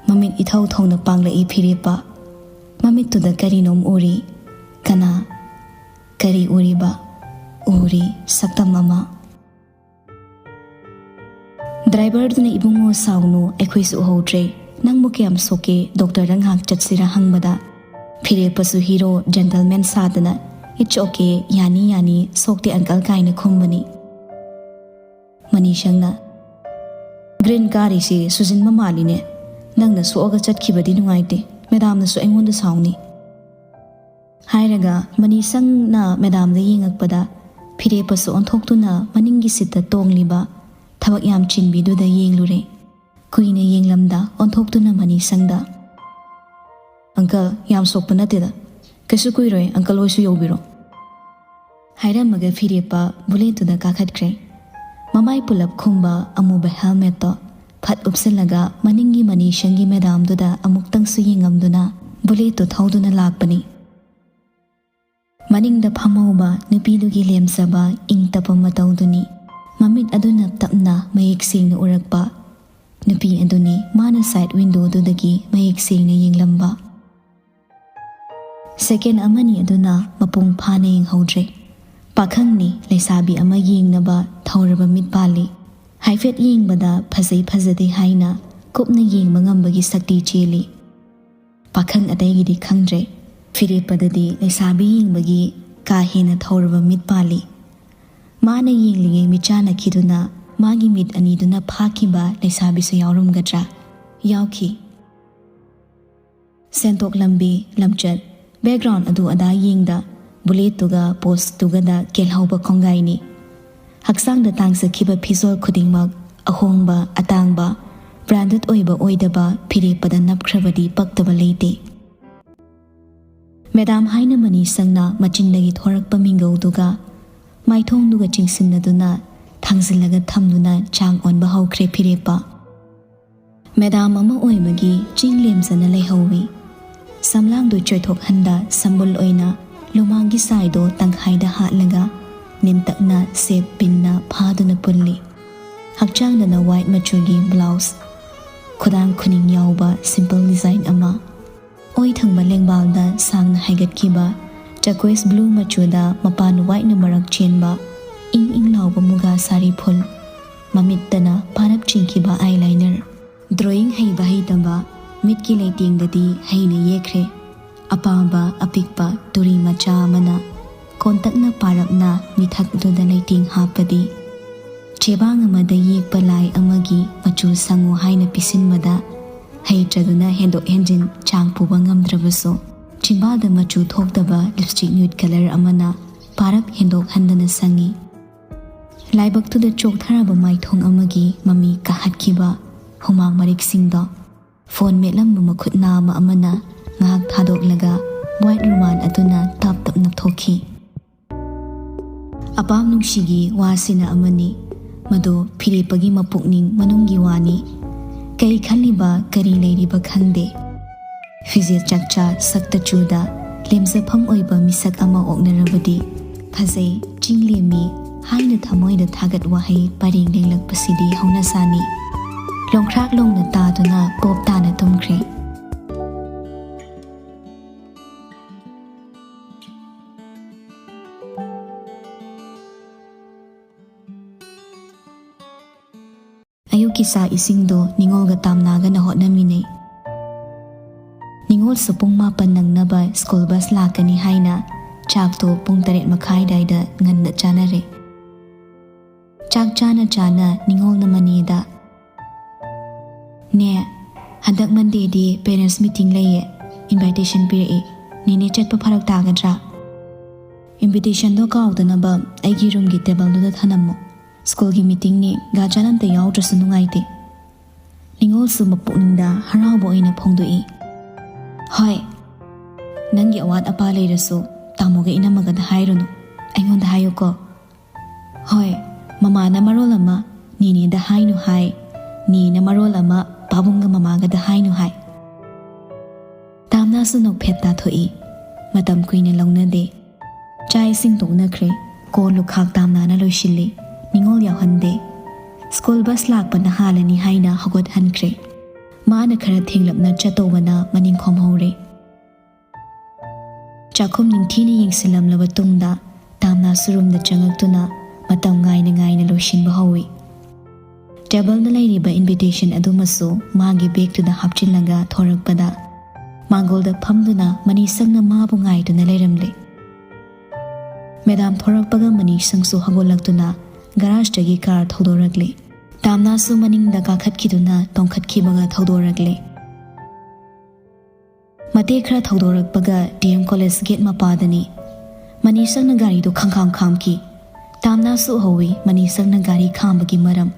ꯃꯃꯤꯠ ꯏꯊꯧ ꯊꯧꯅ ꯄꯥꯡꯂꯛꯏ ꯐꯤꯔꯦꯞꯄ꯫ ꯃꯃꯤꯠꯇꯨꯗ ꯀꯔꯤꯅꯣꯝ ꯎꯔꯤ꯫ ꯀꯅꯥ? ꯀꯔꯤ ꯎꯔꯤꯕ? ꯎꯔꯤ ꯁꯛꯇꯝ ꯑꯃ꯫ ꯗ꯭ꯔꯥꯏꯚꯔꯗꯨꯅ, "ꯏꯕꯨꯡꯉꯣ, ꯁꯥꯎꯅꯨ, ꯑꯩꯈꯣꯏꯁꯨ ꯎꯍꯧꯗ꯭ꯔꯦ꯫ ꯅꯪꯕꯨ ꯀꯌꯥꯝ ꯁꯣꯛꯀꯦ? ꯗꯣꯛꯇꯔꯗ ꯉꯥꯏꯍꯥꯛ ꯆꯠꯁꯤꯔꯥ?" ꯍꯪꯕꯗ, ꯐꯤꯔꯦꯞꯄꯁꯨ ꯍꯤꯔꯣ ꯖꯦꯟꯇꯜꯃꯦꯟ ꯁꯥꯗꯅ, "It's okay, ꯌꯥꯅꯤ, ꯌꯥꯅꯤ, ꯁꯣꯛꯇꯦ ꯑꯪꯀꯜ" ꯀꯥꯏꯅ ꯈꯨꯝꯕꯅꯤ꯫ ꯃꯅꯤꯁꯪꯅ, "ꯒ꯭ꯔꯤꯟ ꯀꯥꯔꯤꯁꯦ ꯁꯨꯖꯤꯟꯕ ꯃꯥꯜꯂꯤꯅꯦ꯫ ꯅꯪꯅ ꯁꯣꯛꯑꯒ ꯆꯠꯈꯤꯕꯗꯤ ꯅꯨꯡꯉꯥꯏꯇꯦ, ꯃꯦꯗꯥꯝꯅꯁꯨ ꯑꯩꯉꯣꯟꯗ ꯁꯥꯎꯅꯤ꯫" ꯍꯥꯏꯔꯒ ꯃꯅꯤꯁꯪꯅ ꯃꯦꯗꯥꯝꯗ ꯌꯦꯡꯉꯛꯄꯗ ꯐꯤꯔꯦꯞꯄꯁꯨ ꯑꯣꯟꯊꯣꯛꯇꯨꯅ ꯃꯅꯤꯡꯒꯤ ꯁꯤꯠꯇ ꯇꯣꯡꯂꯤꯕ ꯊꯕꯛ ꯌꯥꯝ ꯆꯤꯟꯕꯤꯗꯨꯗ ꯌꯦꯡꯂꯨꯔꯦ꯫ ꯀꯨꯏꯅ ꯌꯦꯡꯂꯝꯗ ꯑꯣꯟꯊꯣꯛꯇꯨꯅ ꯃꯅꯤꯁꯪꯗ, "ꯑꯪꯀꯜ, ꯌꯥꯝ ꯁꯣꯛꯄ ꯅꯠꯇꯦꯗ꯫ ꯀꯩꯁꯨ ꯀꯨꯏꯔꯣꯏ, ꯑꯪꯀꯜ ꯍꯣꯏꯁꯨ ꯌꯧꯕꯤꯔꯣ," ꯍꯥꯏꯔꯝꯃꯒ ꯐꯤꯔꯦꯞꯄ ꯕꯨꯂꯦꯠꯇꯨꯗ ꯀꯥꯈꯠꯈ꯭ꯔꯦ꯫ ꯃꯃꯥꯏ ꯄꯨꯂꯞ ꯈꯨꯝꯕ ꯑꯃꯨꯕ ꯍꯦꯜꯃꯦꯠꯇꯣ ꯐꯠ ꯎꯞꯁꯜꯂꯒ ꯃꯅꯤꯡꯒꯤ ꯃꯅꯤꯁꯪꯒꯤ ꯃꯦꯗꯥꯝꯗꯨꯗ ꯑꯃꯨꯛꯇꯪꯁꯨ ꯌꯦꯡꯉꯝꯗꯨꯅ ꯕꯨꯂꯦꯠꯇꯨ ꯊꯧꯗꯨꯅ ꯂꯥꯛꯄꯅꯤ꯫ ꯃꯅꯤꯡꯗ ꯐꯝꯍꯧꯕ ꯅꯨꯄꯤꯗꯨꯒꯤ ꯂꯦꯝꯖꯕ ꯏꯪ ꯇꯞꯄ ꯃꯇꯧꯗꯨꯅꯤ꯫ ꯃꯃꯤꯠ ꯑꯗꯨꯅ ꯇꯞꯅ ꯃꯌꯦꯛ ꯁꯦꯡꯅ ꯎꯔꯛꯄ ꯅꯨꯄꯤ ꯑꯗꯨꯅꯤ ꯃꯥꯅ ꯁꯥꯏꯠ ꯋꯤꯟꯗꯣꯗꯨꯗꯒꯤ ꯃꯌꯦꯛ ꯁꯦꯡꯅ ꯌꯦꯡꯂꯝꯕ꯫ ꯁꯦꯀꯦꯟ ꯑꯃꯅꯤ ꯑꯗꯨꯅ ꯃꯄꯨꯡ ꯐꯥꯅ ꯌꯦꯡꯍꯧꯗ꯭ꯔꯦ꯫ ꯄꯥꯈꯪꯅꯤ, ꯂꯩꯁꯥꯕꯤ ꯑꯃ ꯌꯦꯡꯅꯕ ꯊꯧꯔꯕ ꯃꯤꯠ ꯄꯥꯜꯂꯤ꯫ ꯍꯥꯏꯐꯦꯠ ꯌꯦꯡꯕꯗ ꯐꯖꯩ ꯐꯖꯗꯦ ꯍꯥꯏꯅ ꯀꯨꯞꯅ ꯌꯦꯡꯕ ꯉꯝꯕꯒꯤ ꯁꯛꯇꯤ ꯆꯦꯜꯂꯤ꯫ ꯄꯥꯈꯪ ꯑꯇꯩꯒꯤꯗꯤ ꯈꯪꯗ꯭ꯔꯦ, ꯐꯤꯔꯦꯞꯄꯗꯗꯤ ꯂꯩꯁꯥꯕꯤ ꯌꯦꯡꯕꯒꯤ ꯀꯥ ꯍꯦꯟꯅ ꯊꯧꯔꯕ ꯃꯤꯠ ꯄꯥꯜꯂꯤ꯫ ꯃꯥꯅ ꯌꯦꯡꯂꯤꯉꯩ ꯃꯤꯠꯆꯥꯟꯅꯈꯤꯗꯨꯅ ꯃꯥꯒꯤ ꯃꯤꯠ ꯑꯅꯤꯗꯨꯅ ꯐꯥꯈꯤꯕ ꯂꯩꯁꯥꯕꯤꯁꯨ ꯌꯥꯎꯔꯝꯒꯗ꯭ꯔꯥ? ꯌꯥꯎꯈꯤ꯫ ꯁꯦꯟꯊꯣꯛ ꯂꯝꯕꯤ, ꯂꯝꯆꯠ, ꯕꯦꯛꯒ꯭ꯔꯥꯎꯟ ꯑꯗꯨ ꯑꯗꯥ ꯌꯦꯡꯗ, ꯕꯨꯂꯦꯠꯇꯨꯒ ꯄꯣꯁꯇꯨꯒꯗ ꯀꯦꯜꯍꯧꯕ ꯈꯣꯡꯒꯥꯏꯅꯤ꯫ ꯍꯛꯆꯥꯡꯗ ꯇꯥꯡꯖꯈꯤꯕ ꯐꯤꯖꯣꯜ ꯈꯨꯗꯤꯡꯃꯛ ꯑꯍꯣꯡꯕ, ꯑꯇꯥꯡꯕ, ꯕ꯭ꯔꯥꯟꯗꯦꯗ ꯑꯣꯏꯕ ꯑꯣꯏꯗꯕ ꯐꯤꯔꯦꯞꯄꯗ ꯅꯞꯈ꯭ꯔꯕꯗꯤ ꯄꯛꯇꯕ ꯂꯩꯇꯦ꯫ ꯃꯦꯗꯥꯝ ꯍꯥꯏꯅ ꯃꯅꯤꯁꯪꯅ ꯃꯆꯤꯟꯗꯒꯤ ꯊꯣꯔꯛꯄ ꯃꯤꯡꯒꯧꯗꯨꯒ ꯃꯥꯏꯊꯣꯡꯗꯨꯒ ꯆꯤꯡꯁꯤꯟꯅꯗꯨꯅ ꯊꯥꯡꯖꯤꯜꯂꯒ ꯊꯝꯗꯨꯅ ꯆꯥꯡ ꯑꯣꯟꯕ ꯍꯧꯈ꯭ꯔꯦ ꯐꯤꯔꯦꯞꯄ꯫ ꯃꯦꯗꯥꯝ ꯑꯃ ꯑꯣꯏꯕꯒꯤ ꯆꯤꯡ ꯂꯦꯝꯖꯅ ꯂꯩꯍꯧꯋꯤ꯫ ꯁꯝꯂꯥꯡꯗꯨ ꯆꯣꯏꯊꯣꯛꯍꯟꯗ ꯁꯝꯕꯨꯜ ꯑꯣꯏꯅ ꯂꯨꯃꯥꯡꯒꯤ ꯁꯥꯏꯗꯣ ꯇꯪꯈꯥꯏꯗ ꯍꯥꯠꯂꯒ ꯅꯦꯝꯇꯛꯅ ꯁꯦꯞ ꯄꯤꯟꯅ ꯐꯥꯗꯨꯅ ꯄꯨꯜꯂꯤ꯫ ꯍꯛꯆꯥꯡꯗꯅ ꯋꯥꯏꯠ ꯃꯆꯨꯒꯤ ꯕ꯭ꯂꯥꯎꯁ, ꯈꯨꯗꯥꯡ ꯈꯨꯅꯤꯡ ꯌꯥꯎꯕ ꯁꯤꯝꯄꯜ ꯗꯤꯖꯥꯏꯟ ꯑꯃ꯫ ꯑꯣꯏ ꯊꯪꯕ ꯂꯦꯡꯕꯥꯜꯗ ꯁꯥꯡꯅ ꯍꯥꯏꯒꯠꯈꯤꯕ ꯇꯔꯀꯣꯏꯁ ꯕ꯭ꯂꯨ ꯃꯆꯨꯗ ꯃꯄꯥꯟ ꯋꯥꯏꯠꯅ ꯃꯔꯛ ꯆꯦꯟꯕ ꯏꯪ ꯏꯪ ꯂꯥꯎꯕ ꯃꯨꯒꯥ ꯁꯥꯔꯤ ꯐꯨꯜ꯫ ꯃꯃꯤꯠꯇꯅ ꯄꯥꯔꯞ ꯆꯤꯡꯈꯤꯕ ꯑꯥꯏꯂꯥꯏꯅꯔ꯫ ꯗ꯭ꯔꯣꯌꯤꯡ ꯍꯩꯕ ꯍꯩꯇꯕ ꯃꯤꯠꯀꯤ ꯂꯩꯇꯦꯡꯗꯗꯤ ꯍꯩꯅ ꯌꯦꯛꯈ꯭ꯔꯦ꯫ ꯑꯄꯥꯕ ꯑꯄꯤꯛꯄ ꯇꯨꯔꯤ ꯃꯆꯥ ꯑꯃꯅ ꯀꯣꯟꯇꯛꯅ ꯄꯥꯔꯞꯅ ꯃꯤꯊꯛꯇꯨꯗ ꯂꯩꯇꯦꯡ ꯍꯥꯞꯄꯗꯤ ꯆꯦꯕꯥꯡ ꯑꯃꯗ ꯌꯦꯛꯄ ꯂꯥꯏ ꯑꯃꯒꯤ ꯃꯆꯨ ꯁꯪꯉꯨ ꯍꯥꯏꯅ ꯄꯤꯁꯤꯟꯕꯗ ꯍꯩꯇ꯭ꯔꯗꯨꯅ ꯍꯦꯟꯗꯣꯛ ꯍꯦꯟꯖꯤꯟ ꯆꯥꯡ ꯄꯨꯕ ꯉꯝꯗ꯭ꯔꯕꯁꯨ ꯆꯤꯝꯕꯥꯜꯗ ꯃꯆꯨ ꯊꯣꯛꯇꯕ ꯂꯤꯞꯁꯇꯤꯛ ꯅ꯭ꯌꯨꯠ ꯀꯂꯔ ꯑꯃꯅ ꯄꯥꯔꯞ ꯍꯦꯟꯗꯣꯛꯍꯟꯗꯅ ꯁꯪꯏ꯫ ꯂꯥꯏꯕꯛꯇꯨꯗ ꯆꯣꯛꯊꯔꯕ ꯃꯥꯏꯊꯣꯡ ꯑꯃꯒꯤ ꯃꯃꯤ ꯀꯥꯍꯠꯈꯤꯕ ꯍꯨꯃꯥꯡ ꯃꯔꯤꯛꯁꯤꯡꯗꯣ ꯐꯣꯟ ꯃꯦꯠꯂꯝꯕ ꯃꯈꯨꯠ ꯅꯥꯝꯃ ꯑꯃꯅ ꯉꯥꯏꯍꯥꯛ ꯊꯥꯗꯣꯛꯂꯒ ꯋꯥꯏꯠ ꯔꯨꯃꯥꯜ ꯑꯗꯨꯅ ꯇꯞ ꯇꯞꯅ ꯊꯣꯛꯈꯤ꯫ ꯑꯄꯥꯝ ꯅꯨꯡꯁꯤꯒꯤ ꯋꯥꯁꯤꯅ ꯑꯃꯅꯤ, ꯃꯗꯨ ꯐꯤꯔꯦꯞꯄꯒꯤ ꯃꯄꯨꯛꯅꯤꯡ ꯃꯅꯨꯡꯒꯤ ꯋꯥꯅꯤ꯫ ꯀꯩ ꯈꯜꯂꯤꯕ, ꯀꯔꯤ ꯂꯩꯔꯤꯕ ꯈꯪꯗꯦ꯫ ꯐꯤꯖꯦꯠ ꯆꯥꯛꯆꯥ ꯁꯛꯇ ꯆꯨꯗ ꯂꯦꯝꯖꯐꯝ ꯑꯣꯏꯕ ꯃꯤꯁꯛ ꯑꯃ ꯑꯣꯛꯅꯔꯕꯗꯤ ꯐꯖꯩ, ꯆꯤꯡ ꯂꯦꯝꯃꯤ ꯍꯥꯏꯅ ꯊꯃꯣꯏꯗ ꯊꯥꯒꯠ ꯋꯥꯍꯩ ꯄꯔꯦꯡ ꯂꯦꯡꯂꯛꯄꯁꯤꯗꯤ ꯍꯧꯅꯁꯥꯅꯤ꯫ ꯂꯣꯡꯈ꯭ꯔꯥꯛ ꯂꯣꯡꯅ ꯇꯥꯗꯨꯅ ꯄꯣꯞ ꯇꯥꯅ ꯇꯨꯝꯈ꯭ꯔꯦ꯫ ꯑꯌꯨꯛꯀꯤ ꯆꯥꯛ ꯏꯁꯤꯡꯗꯣ ꯅꯤꯉꯣꯜꯒ ꯇꯥꯝꯅꯥꯒꯅ ꯍꯣꯠꯅꯃꯤꯟꯅꯩ꯫ ꯅꯤꯉꯣꯜꯁꯨ ꯄꯨꯡ ꯃꯥꯄꯟ ꯅꯪꯅꯕ ꯁ꯭ꯀꯨꯜ ꯕꯁ ꯂꯥꯛꯀꯅꯤ ꯍꯥꯏꯅ ꯆꯥꯛꯇꯣ ꯄꯨꯡ ꯇꯔꯦꯠ ꯃꯈꯥꯏ ꯑꯗꯥꯏꯗ ꯉꯟꯅ ꯆꯥꯅꯔꯦ꯫ ꯆꯥꯛ ꯆꯥꯅ ꯆꯥꯅ ꯅꯤꯉꯣꯜꯅ ꯃꯅꯦꯗ, "ꯅꯦ, ꯍꯟꯗꯛ ꯃꯟꯗꯦꯗꯤ ꯄꯦꯔꯦꯟꯁ ꯃꯤꯇꯤꯡ ꯂꯩꯌꯦ, ꯏꯟꯚꯥꯏꯇꯦꯁꯟ ꯄꯤꯔꯛꯏ꯫ ꯅꯦꯅꯦ ꯆꯠꯄ ꯐꯔꯛ ꯇꯥꯒꯗ꯭ꯔꯥ?" "ꯏꯟꯚꯤꯇꯦꯁꯟꯗꯣ ꯀꯥꯎꯗꯅꯕ ꯑꯩꯒꯤ ꯔꯨꯝꯒꯤ ꯇꯦꯕꯜꯗꯨꯗ ꯊꯅꯝꯃꯣ꯫ ꯁ꯭ꯀꯨꯜꯒꯤ ꯃꯤꯇꯤꯡꯅꯤ, ꯒꯥꯔꯖꯤꯌꯥꯟ ꯑꯝꯇ ꯌꯥꯎꯗ꯭ꯔꯁꯨ ꯅꯨꯡꯉꯥꯏꯇꯦ꯫" ꯅꯤꯉꯣꯜꯁꯨ ꯃꯄꯨꯛꯅꯤꯡꯗ ꯍꯔꯥꯎꯕ ꯑꯣꯏꯅ ꯐꯣꯡꯗꯣꯛꯏ꯫ "ꯍꯣꯏ, ꯅꯪꯒꯤ ꯑꯋꯥꯠ ꯑꯄꯥ ꯂꯩꯔꯁꯨ ꯇꯥꯃꯣꯒ ꯏꯅꯝꯃꯒꯗ ꯍꯥꯏꯔꯨꯅꯨ, ꯑꯩꯉꯣꯟꯗ ꯍꯥꯏꯌꯨꯀꯣ꯫" "ꯍꯣꯏ, ꯃꯃꯥꯅ ꯃꯔꯣꯜ ꯑꯃ ꯅꯦꯅꯦꯗ ꯍꯥꯏꯅꯨ ꯍꯥꯏ, ꯅꯦꯅ ꯃꯔꯣꯜ ꯑꯃ ꯄꯥꯕꯨꯡꯒ ꯃꯃꯥꯒꯗ ꯍꯥꯏꯅꯨ ꯍꯥꯏ꯫" ꯇꯥꯝꯅꯥꯁꯨ ꯅꯣꯛꯐꯦꯠ ꯇꯥꯊꯣꯛꯏ꯫ ꯃꯇꯝ ꯀꯨꯏꯅ ꯂꯧꯅꯗꯦ꯫ ꯆꯥꯛ ꯏꯁꯤꯡ ꯇꯣꯛꯅꯈ꯭ꯔꯦ꯫ ꯀꯣꯜ ꯂꯨꯈꯥꯛ ꯇꯥꯝꯅꯥꯅ ꯂꯣꯏꯁꯤꯜꯂꯤ꯫ ꯅꯤꯉꯣꯜ ꯌꯥꯎꯍꯟꯗꯦ꯫ ꯁ꯭ꯀꯨꯜ ꯕꯁ ꯂꯥꯛꯄꯅ ꯍꯥꯜꯂꯅꯤ ꯍꯥꯏꯅ ꯍꯧꯒꯠꯍꯟꯈ꯭ꯔꯦ꯫ ꯃꯥꯅ ꯈꯔ ꯊꯦꯡꯂꯞꯅ ꯆꯠꯇꯧꯕꯅ ꯃꯅꯤꯡ ꯈꯣꯝꯍꯧꯔꯦ꯫ ꯆꯥꯛꯈꯨꯝ ꯅꯤꯡꯊꯤꯅ ꯌꯦꯡꯁꯤꯜꯂꯝꯂꯕ ꯇꯨꯡꯗ ꯇꯥꯝꯅꯥꯁꯨ ꯔꯨꯝꯗ ꯆꯪꯉꯛꯇꯨꯅ ꯃꯇꯝ ꯉꯥꯏꯅ ꯉꯥꯏꯅ ꯂꯣꯏꯁꯤꯟꯕ ꯍꯧꯏ꯫ ꯇꯦꯕꯜꯗ ꯂꯩꯔꯤꯕ ꯏꯟꯚꯤꯇꯦꯁꯟ ꯑꯗꯨꯃꯁꯨ ꯃꯥꯒꯤ ꯕꯦꯒꯇꯨꯗ ꯍꯥꯞꯆꯤꯜꯂꯒ ꯊꯣꯔꯛꯄꯗ ꯃꯥꯡꯒꯣꯜꯗ ꯐꯝꯗꯨꯅ ꯃꯅꯤꯁꯪꯅ ꯃꯥꯕꯨ ꯉꯥꯏꯗꯨꯅ ꯂꯩꯔꯝꯂꯦ꯫ Madam ꯊꯣꯔꯛꯄꯒ ꯃꯅꯤꯁꯪꯁꯨ ꯍꯧꯒꯠꯂꯛꯇꯨꯅ ꯒꯔꯥꯖꯇꯒꯤ car ꯊꯧꯗꯣꯔꯛꯂꯦ꯫ ꯇꯥꯝꯅꯥꯁꯨ ꯃꯅꯤꯡꯗ ꯀꯥꯈꯠꯈꯤꯗꯨꯅ ꯇꯣꯡꯈꯠꯈꯤꯕꯒ ꯊꯧꯗꯣꯔꯛꯂꯦ꯫ ꯃꯇꯦꯛ ꯈꯔ ꯊꯧꯗꯣꯔꯛꯄꯒ ꯗꯤ ꯑꯦꯝ ꯀꯣꯂꯦꯖ ꯒꯦꯠ ꯃꯄꯥꯗꯅꯤ꯫ ꯃꯅꯤꯁꯪꯅ ꯒꯥꯔꯤꯗꯨ ꯈꯪꯈꯥꯝ ꯈꯥꯝꯈꯤ꯫ ꯇꯥꯝꯅꯥꯁꯨ ꯎꯍꯧꯏ ꯃꯅꯤꯁꯪꯅ ꯒꯥꯔꯤ ꯈꯥꯝꯕꯒꯤ ꯃꯔꯝ꯫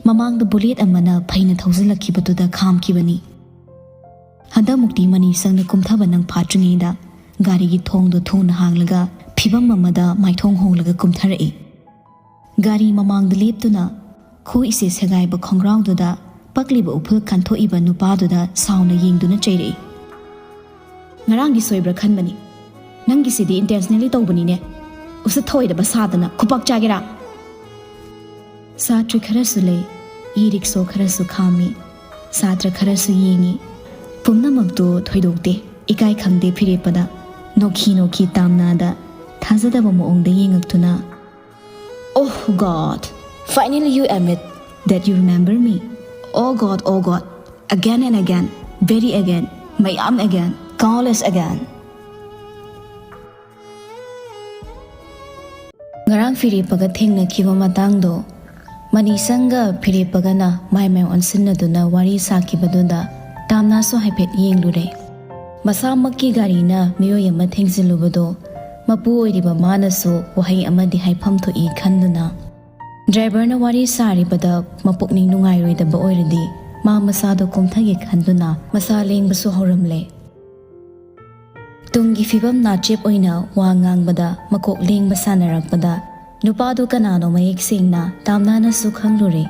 ꯃꯃꯥꯡꯗ ꯕꯨꯂꯦꯠ ꯑꯃꯅ ꯐꯩꯅ ꯊꯧꯖꯤꯜꯂꯛꯈꯤꯕꯗꯨꯗ ꯈꯥꯝꯈꯤꯕꯅꯤ꯫ ꯍꯟꯗꯛꯃꯨꯛꯇꯤ ꯃꯅꯤꯁꯪꯅ ꯀꯨꯝꯊꯕ ꯅꯪ ꯐꯥꯠꯇ꯭ꯔꯤꯉꯩꯗ ꯒꯥꯔꯤꯒꯤ ꯊꯣꯡꯗꯣ ꯊꯨꯅ ꯍꯥꯡꯂꯒ ꯐꯤꯕꯝ ꯑꯃꯗ ꯃꯥꯏꯊꯣꯡ ꯍꯣꯡꯂꯒ ꯀꯨꯝꯊꯔꯛꯏ꯫ ꯒꯥꯔꯤ ꯃꯃꯥꯡꯗ ꯂꯦꯞꯇꯨꯅ ꯈꯨ ꯏꯁꯦ ꯁꯦꯒꯥꯏꯕ ꯈꯣꯡꯒ꯭ꯔꯥꯎꯗꯨꯗ ꯄꯛꯂꯤꯕ ꯎꯐꯨꯜ ꯈꯟꯊꯣꯛꯏꯕ ꯅꯨꯄꯥꯗꯨꯗ ꯁꯥꯎꯅ ꯌꯦꯡꯗꯨꯅ ꯆꯩꯔꯛꯏ꯫ "ꯉꯔꯥꯡꯒꯤ ꯁꯣꯏꯕ꯭ꯔꯥ ꯈꯟꯕꯅꯤ꯫ ꯅꯪꯒꯤꯁꯤꯗꯤ intentionally ꯇꯧꯕꯅꯤꯅꯦ꯫ ꯎꯁꯤꯠ ꯊꯑꯣꯏꯗꯕ ꯁꯥꯗꯅ ꯈꯨꯄꯥꯛ ꯆꯥꯒꯦꯔꯥ?" ꯁꯥꯇ꯭ꯔ ꯈꯔꯁꯨ ꯂꯩ, ꯏ ꯔꯤꯛꯁꯣ ꯈꯔꯁꯨ ꯈꯥꯝꯃꯤ, ꯁꯥꯇ꯭ꯔ ꯈꯔꯁꯨ ꯌꯦꯡꯉꯤ꯫ ꯄꯨꯝꯅꯃꯛꯇꯨ ꯊꯣꯏꯗꯣꯛꯇꯦ, ꯏꯀꯥꯏ ꯈꯪꯗꯦ ꯐꯤꯔꯦꯞꯄꯗ꯫ ꯅꯣꯛꯈꯤ ꯅꯣꯛꯈꯤ ꯇꯥꯝꯅꯥꯗ ꯊꯥꯖꯗꯕ ꯃꯑꯣꯡꯗ ꯌꯦꯡꯉꯛꯇꯨꯅ, "Oh God, finally you admit that you remember me. Oh God, oh God, again and again, very again, ꯃꯌꯥꯝ again, countless again." ꯉꯔꯥꯡ ꯐꯤꯔꯦꯞꯄꯒ ꯊꯦꯡꯅꯈꯤꯕ ꯃꯇꯥꯡꯗꯣ ꯃꯅꯤꯁꯪꯒ ꯐꯤꯔꯦꯞꯄꯒꯅ ꯃꯥꯏ ꯃꯥꯏ ꯑꯣꯟꯁꯤꯟꯅꯗꯨꯅ ꯋꯥꯔꯤ ꯁꯥꯈꯤꯕꯗꯨꯗ ꯇꯥꯝꯅꯥꯁꯨ ꯍꯥꯏꯐꯦꯠ ꯌꯦꯡꯂꯨꯔꯦ꯫ ꯃꯁꯥꯃꯛꯀꯤ ꯒꯥꯔꯤꯅ ꯃꯤꯑꯣꯏ ꯑꯃ ꯊꯦꯡꯖꯤꯜꯂꯨꯕꯗꯣ ꯃꯄꯨ ꯑꯣꯏꯔꯤꯕ ꯃꯥꯅꯁꯨ ꯋꯥꯍꯩ ꯑꯃꯗꯤ ꯍꯥꯏꯐꯝ ꯊꯣꯛꯏ ꯈꯟꯗꯨꯅ, ꯗ꯭ꯔꯥꯏꯚꯔꯅ ꯋꯥꯔꯤ ꯁꯥꯔꯤꯕꯗ ꯃꯄꯨꯛꯅꯤꯡ ꯅꯨꯡꯉꯥꯏꯔꯣꯏꯗꯕ ꯑꯣꯏꯔꯗꯤ ꯃꯥ ꯃꯁꯥꯗꯣ ꯀꯨꯝꯊꯒꯦ ꯈꯟꯗꯨꯅ ꯃꯁꯥ ꯂꯦꯡꯕꯁꯨ ꯍꯧꯔꯝꯂꯦ꯫ ꯇꯨꯡꯒꯤ ꯐꯤꯕꯝ ꯅꯥꯆꯦꯞ ꯑꯣꯏꯅ ꯋꯥ ꯉꯥꯡꯕꯗ ꯃꯀꯣꯛ ꯂꯦꯡꯕ ꯁꯥꯟꯅꯔꯛꯄꯗ ꯅꯨꯄꯥꯗꯨ ꯀꯅꯥꯅꯣ ꯃꯌꯦꯛ ꯁꯦꯡꯅ ꯇꯥꯝꯅꯥꯅꯁꯨ ꯈꯪꯂꯨꯔꯦ꯫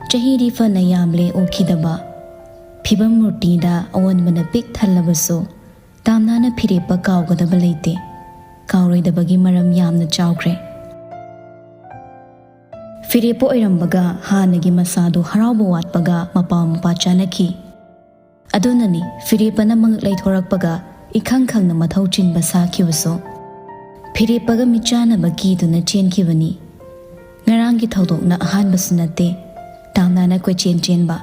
ꯆꯍꯤꯗꯤ ꯐꯅ ꯌꯥꯝꯂꯦ ꯎꯈꯤꯗꯕ꯫ ꯐꯤꯕꯝ ꯃꯨꯔꯇꯤꯗ ꯑꯑꯣꯟꯕꯅ ꯄꯤꯛ ꯊꯜꯂꯕꯁꯨ ꯇꯥꯝꯅꯥꯅ ꯐꯤꯔꯦꯞꯄ ꯀꯥꯎꯒꯗꯕ ꯂꯩꯇꯦ꯫ ꯀꯥꯎꯔꯣꯏꯗꯕꯒꯤ ꯃꯔꯝ ꯌꯥꯝꯅ ꯆꯥꯎꯈ꯭ꯔꯦ꯫ ꯐꯤꯔꯦꯞꯄ ꯑꯣꯏꯔꯝꯕꯒ ꯍꯥꯟꯅꯒꯤ ꯃꯁꯥꯗꯨ ꯍꯔꯥꯎꯕ ꯋꯥꯠꯄꯒ ꯃꯄꯥ ꯃꯄꯥ ꯆꯥꯅꯈꯤ꯫ ꯑꯗꯨꯅꯅꯤ ꯐꯤꯔꯦꯞꯄꯅ ꯃꯉꯛ ꯂꯩꯊꯣꯔꯛꯄꯒ ꯏꯈꯪ ꯈꯪꯅ ꯃꯊꯧ ꯆꯤꯟꯕ ꯁꯥꯈꯤꯕꯁꯨ꯫ ꯐꯤꯔꯦꯞꯄꯒ ꯃꯤꯠꯆꯥꯟꯅꯕ ꯀꯤꯗꯨꯅ ꯆꯦꯟꯈꯤꯕꯅꯤ꯫ ꯉꯔꯥꯡꯒꯤ ꯊꯧꯗꯣꯛꯅ ꯑꯍꯥꯟꯕꯁꯨ ꯅꯠꯇꯦ ꯇꯥꯝꯅꯥꯅ ꯀꯣꯏꯆꯦꯟ ꯆꯦꯟꯕ꯫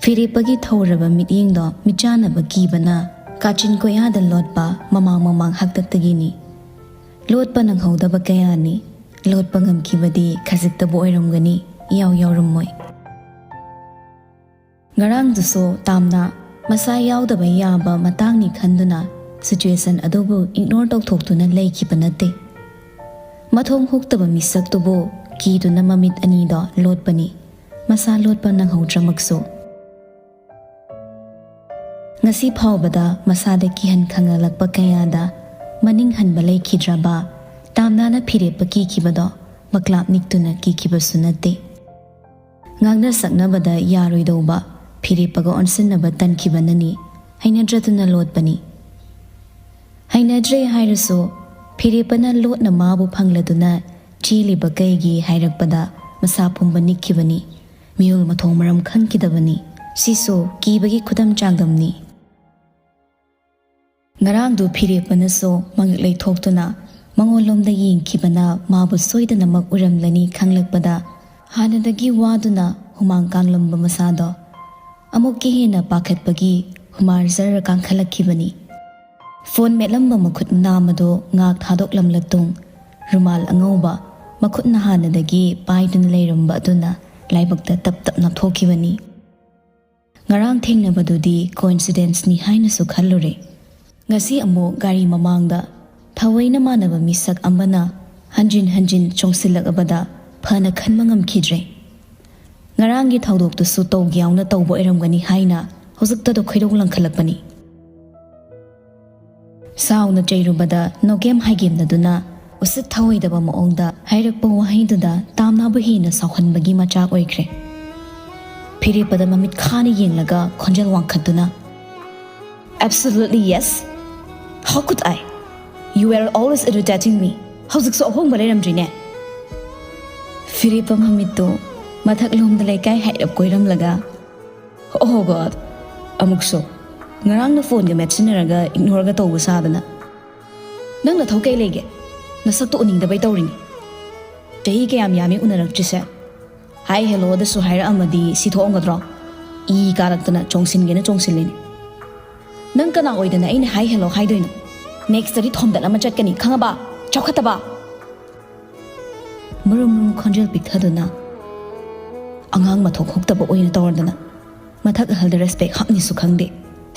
ꯐꯤꯔꯦꯞꯄꯒꯤ ꯊꯧꯔꯕ ꯃꯤꯠꯌꯦꯡꯗꯣ ꯃꯤꯠꯆꯥꯟꯅꯕ ꯀꯤꯕꯅ ꯀꯥꯆꯤꯟ ꯀꯣꯌꯥꯗ ꯂꯣꯠꯄ ꯃꯃꯥꯡ ꯃꯃꯥꯡ ꯍꯥꯛꯇꯛꯇꯒꯤꯅꯤ꯫ ꯂꯣꯠꯄ ꯅꯪꯍꯧꯗꯕ ꯀꯌꯥꯅꯤ꯫ ꯂꯣꯠꯄ ꯉꯝꯈꯤꯕꯗꯤ ꯈꯖꯤꯛꯇꯕꯨ ꯑꯣꯏꯔꯝꯒꯅꯤ, ꯏꯌꯥꯎ ꯌꯥꯎꯔꯝꯃꯣꯏ꯫ ꯉꯔꯥꯡꯗꯨꯁꯨ ꯇꯥꯝꯅ ꯃꯁꯥ ꯌꯥꯎꯗꯕ ꯌꯥꯕ ꯃꯇꯥꯡꯅꯤ ꯈꯟꯗꯨꯅ ꯁꯤꯆꯨꯋꯦꯁꯟ ꯑꯗꯨꯕꯨ ꯏꯒꯅꯣꯔ ꯇꯧꯊꯣꯛꯇꯨꯅ ꯂꯩꯈꯤꯕ ꯅꯠꯇꯦ꯫ ꯃꯊꯣꯡ ꯍꯨꯛꯇꯕ ꯃꯤꯁꯛꯇꯨꯕꯨ ꯀꯤꯗꯨꯅ ꯃꯃꯤꯠ ꯑꯅꯤꯗꯣ ꯂꯣꯠꯄꯅꯤ, ꯃꯁꯥ ꯂꯣꯠꯄ ꯅꯪꯍꯧꯗ꯭ꯔꯃꯛꯁꯨ꯫ ꯉꯁꯤ ꯐꯥꯎꯕꯗ ꯃꯁꯥꯗ ꯀꯤꯍꯟ ꯈꯪꯍꯜꯂꯛꯄ ꯀꯌꯥꯗ ꯃꯅꯤꯡ ꯍꯟꯕ ꯂꯩꯈꯤꯗ꯭ꯔꯕ ꯇꯥꯝꯅꯥꯅ ꯐꯤꯔꯦꯞꯄ ꯀꯤꯈꯤꯕꯗꯣ ꯃꯀ꯭ꯂꯥꯞ ꯅꯤꯛꯇꯨꯅ ꯀꯤꯈꯤꯕꯁꯨ ꯅꯠꯇꯦ꯫ ꯉꯥꯡꯅ ꯁꯛꯅꯕꯗ ꯌꯥꯔꯣꯏꯗꯧꯕ ꯐꯤꯔꯦꯞꯄꯒ ꯑꯣꯟꯁꯤꯟꯅꯕ ꯇꯟꯈꯤꯕꯅꯅꯤ, ꯍꯩꯅꯗ꯭ꯔꯗꯨꯅ ꯂꯣꯠꯄꯅꯤ꯫ ꯍꯩꯅꯗ꯭ꯔꯦ ꯍꯥꯏꯔꯁꯨ ꯐꯤꯔꯦꯞꯄꯅ ꯂꯣꯠꯅ ꯃꯥꯕꯨ ꯐꯪꯂꯗꯨꯅ ꯆꯦꯜꯂꯤꯕ ꯀꯩꯒꯤ ꯍꯥꯏꯔꯛꯄꯗ ꯃꯁꯥ ꯄꯨꯝꯕ ꯅꯤꯛꯈꯤꯕꯅꯤ꯫ ꯃꯤꯍꯨꯜ ꯃꯊꯣꯡ ꯃꯔꯝ ꯈꯪꯈꯤꯗꯕꯅꯤ꯫ ꯁꯤꯁꯨ ꯀꯤꯕꯒꯤ ꯈꯨꯗꯝ ꯆꯥꯡꯗꯝꯅꯤ꯫ ꯉꯔꯥꯡꯗꯨ ꯐꯤꯔꯦꯞꯄꯅꯁꯨ ꯃꯉꯛ ꯂꯩꯊꯣꯛꯇꯨꯅ ꯃꯉꯣꯟꯂꯣꯝꯗ ꯌꯦꯡꯈꯤꯕꯅ ꯃꯥꯕꯨ ꯁꯣꯏꯗꯅꯃꯛ ꯎꯔꯝꯂꯅꯤ ꯈꯪꯂꯛꯄꯗ ꯍꯥꯟꯅꯗꯒꯤ ꯋꯥꯗꯨꯅ ꯍꯨꯃꯥꯡ ꯀꯥꯡꯂꯝꯕ ꯃꯁꯥꯗꯣ ꯑꯃꯨꯛꯀ ꯍꯦꯟꯅ ꯄꯥꯈꯠꯄꯒꯤ ꯍꯨꯃꯥꯔ ꯖꯔ ꯀꯥꯡꯈꯠꯂꯛꯈꯤꯕꯅꯤ꯫ ꯐꯣꯟ ꯃꯦꯠꯂꯝꯕ ꯃꯈꯨꯠ ꯅꯥꯝꯃꯗꯨ ꯉꯥꯛ ꯊꯥꯗꯣꯛꯂꯝꯂ ꯇꯨꯡ ꯔꯨꯃꯥꯜ ꯑꯉꯧꯕ ꯃꯈꯨꯠꯅ ꯍꯥꯟꯅꯗꯒꯤ ꯄꯥꯏꯗꯨꯅ ꯂꯩꯔꯝꯕ ꯑꯗꯨꯅ ꯂꯥꯏꯕꯛꯇ ꯇꯞ ꯇꯞ ꯅꯞꯊꯣꯛꯈꯤꯕꯅꯤ꯫ ꯉꯔꯥꯡ ꯊꯦꯡꯅꯕꯗꯨꯗꯤ ꯀꯣꯏꯟꯁꯤꯗꯦꯟꯁꯅꯤ ꯍꯥꯏꯅꯁꯨ ꯈꯜꯂꯨꯔꯦ꯫ ꯉꯁꯤ ꯑꯃꯨꯛ ꯒꯥꯔꯤ ꯃꯃꯥꯡꯗ ꯊꯑꯣꯏꯅ ꯃꯥꯟꯅꯕ ꯃꯤꯁꯛ ꯑꯃꯅ ꯍꯟꯖꯤꯟ ꯍꯟꯖꯤꯟ ꯆꯣꯡꯁꯤꯜꯂꯛꯂꯕꯗ ꯐꯅ ꯈꯟꯕ ꯉꯝꯈꯤꯗ꯭ꯔꯦ꯫ ꯉꯔꯥꯡꯒꯤ ꯊꯧꯗꯣꯛꯇꯨꯁꯨ ꯇꯧꯒꯦ ꯌꯥꯎꯅ ꯇꯧꯕ ꯑꯣꯏꯔꯝꯒꯅꯤ ꯍꯥꯏꯅ ꯍꯧꯖꯤꯛꯇꯗ ꯈꯣꯏꯗꯧ ꯂꯪꯈꯠꯂꯛꯄꯅꯤ꯫ ꯁꯥꯎꯅ ꯆꯩꯔꯨꯕꯗ ꯅꯣꯒꯦꯝ ꯍꯥꯏꯒꯦꯝꯅꯗꯨꯅ ꯎꯁꯤꯠ ꯊꯑꯣꯏꯗꯕ ꯃꯑꯣꯡꯗ ꯍꯥꯏꯔꯛꯄ ꯋꯥꯍꯩꯗꯨꯗ ꯇꯥꯝꯅꯥꯕꯨ ꯍꯦꯟꯅ ꯁꯥꯎꯍꯟꯕꯒꯤ ꯃꯆꯥꯛ ꯑꯣꯏꯈ꯭ꯔꯦ꯫ ꯐꯤꯔꯦꯞꯄꯗ ꯃꯃꯤꯠ ꯈꯥꯅ ꯌꯦꯡꯂꯒ ꯈꯣꯟꯖꯦꯜ ꯋꯥꯡꯈꯠꯇꯨꯅ, "Absolutely yes. How could I? You were always irritating me. ꯍꯧꯖꯤꯛꯁꯨ ꯑꯍꯣꯡꯕ ꯂꯩꯔꯝꯗ꯭ꯔꯤꯅꯦ?" ꯐꯤꯔꯦꯞꯄ ꯃꯃꯤꯠꯇꯨ ꯃꯊꯛꯂꯣꯝꯗ ꯂꯩꯀꯥꯏ ꯍꯥꯏꯔꯞ ꯀꯣꯏꯔꯝꯂꯒ, "Oh God, ꯑꯃꯨꯛꯁꯨ ꯉꯔꯥꯡꯅ ꯐꯣꯟꯒ ꯃꯦꯠꯁꯤꯟꯅꯔꯒ ꯏꯒꯅꯣꯔꯒ ꯇꯧꯕ ꯁꯥꯗꯅ꯫ ꯅꯪ ꯅꯊꯧ ꯀꯩ ꯂꯩꯒꯦ? ꯅꯁꯛꯇꯣ ꯎꯅꯤꯡꯗꯕꯩ ꯇꯧꯔꯤꯅꯤ꯫ ꯆꯍꯤ ꯀꯌꯥꯝ ꯌꯥꯝꯃꯤ ꯎꯅꯔꯛꯇ꯭ꯔꯤꯁꯦ?" ꯍꯥꯏ ꯍꯦꯜꯂꯣꯗꯁꯨ ꯍꯥꯏꯔꯛꯑꯝꯃꯗꯤ ꯁꯤ ꯊꯣꯛꯑꯝꯒꯗ꯭ꯔꯣ? ꯏ ꯀꯥꯔꯛꯇꯅ ꯆꯣꯡꯁꯤꯟꯒꯦꯅ ꯆꯣꯡꯁꯤꯜꯂꯤꯅꯤ꯫ ꯅꯪ ꯀꯅꯥ ꯑꯣꯏꯗꯅ ꯑꯩꯅ ꯍꯥꯏ ꯍꯦꯜꯂꯣ ꯍꯥꯏꯗꯣꯏꯅꯣ? ꯅꯦꯛꯁꯇꯗꯤ ꯊꯣꯝꯗꯠ ꯑꯃ ꯆꯠꯀꯅꯤ, ꯈꯪꯉꯕ? ꯆꯥꯎꯈꯠꯇꯕ! ꯃꯔꯨꯝ ꯃꯔꯨꯝ ꯈꯣꯟꯖꯦꯜ ꯄꯤꯛꯊꯗꯨꯅ, "ꯑꯉꯥꯡ ꯃꯊꯣꯛ ꯍꯣꯛꯇꯕ ꯑꯣꯏꯅ ꯇꯧꯔꯗꯅ ꯃꯊꯛ ꯑꯍꯜꯗ ꯔꯦꯁꯄꯦꯛ ꯍꯥꯞꯅꯤꯁꯨ ꯈꯪꯗꯦ꯫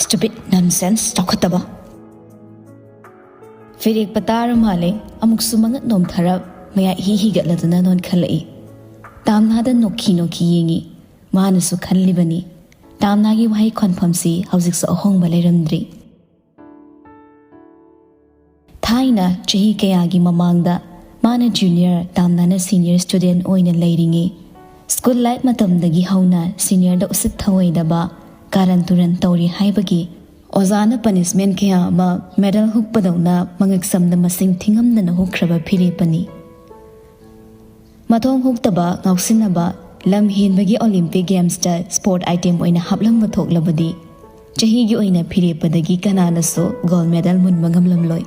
ꯁ꯭ꯇꯨꯄꯤꯠ ꯅꯟꯁꯦꯟꯁ, ꯆꯥꯎꯈꯠꯇꯕ꯫ ꯐꯤꯔꯦꯞꯄ ꯇꯥꯔ ꯃꯥꯜꯂꯦ꯫ ꯑꯃꯨꯛꯁꯨ ꯃꯉꯛ ꯅꯣꯝꯊꯔꯞ ꯃꯌꯥꯏ ꯍꯤ ꯍꯤꯒꯠꯂꯗꯨꯅ ꯅꯣꯟꯈꯠꯂꯛꯏ꯫ ꯇꯥꯝꯅꯥꯗ ꯅꯣꯛꯈꯤ ꯅꯣꯛꯈꯤ ꯌꯦꯡꯉꯤ꯫ ꯃꯥꯅꯁꯨ ꯈꯜꯂꯤꯕꯅꯤ, ꯇꯥꯝꯅꯥꯒꯤ ꯋꯥꯍꯩ ꯈꯣꯟꯐꯝꯁꯤ ꯍꯧꯖꯤꯛꯁꯨ ꯑꯍꯣꯡꯕ ꯂꯩꯔꯝꯗ꯭ꯔꯤ꯫ ꯊꯥꯏꯅ ꯆꯍꯤ ꯀꯌꯥꯒꯤ ꯃꯃꯥꯡꯗ ꯃꯥꯅ ꯖꯨꯅꯤꯌꯔ, ꯇꯥꯝꯅꯥꯅ ꯁꯤꯅꯤꯌꯔ ꯁ꯭ꯇꯨꯗꯦꯟ ꯑꯣꯏꯅ ꯂꯩꯔꯤꯉꯩ, ꯁ꯭ꯀꯨꯜ ꯂꯥꯏꯐ ꯃꯇꯝꯗꯒꯤ ꯍꯧꯅ ꯁꯤꯅꯤꯌꯔꯗ ꯎꯁꯤꯠ ꯊꯑꯣꯏꯗꯕ, ꯀꯥꯔꯟ ꯇꯨꯔꯟ ꯇꯧꯔꯤ ꯍꯥꯏꯕꯒꯤ ꯑꯣꯖꯥꯅ ꯄꯅꯤꯁꯃꯦꯟ ꯀꯌꯥ ꯑꯃ ꯃꯦꯗꯜ ꯍꯨꯛꯄꯗꯧꯅ ꯃꯉꯛ ꯁꯝꯗ ꯃꯁꯤꯡ ꯊꯤꯉꯝꯗꯅ ꯍꯨꯛꯈ꯭ꯔꯕ ꯐꯤꯔꯦꯞꯄꯅꯤ꯫ ꯃꯊꯣꯡ ꯍꯨꯛꯇꯕ, ꯉꯥꯎꯁꯤꯟꯅꯕ, ꯂꯝ ꯍꯦꯟꯕꯒꯤ ꯑꯣꯂꯤꯝꯄꯤꯛ ꯒꯦꯝꯁꯇ ꯁ꯭ꯄꯣꯔꯠ ꯑꯥꯏꯇꯦꯝ ꯑꯣꯏꯅ ꯍꯥꯞꯂꯝꯕ ꯊꯣꯛꯂꯕꯗꯤ, ꯆꯍꯤꯒꯤ ꯑꯣꯏꯅ ꯐꯤꯔꯦꯞꯄꯗꯒꯤ ꯀꯅꯥꯅꯁꯨ ꯒꯣꯜ ꯃꯦꯗꯜ ꯃꯨꯟꯕ ꯉꯝꯂꯝꯂꯣꯏ꯫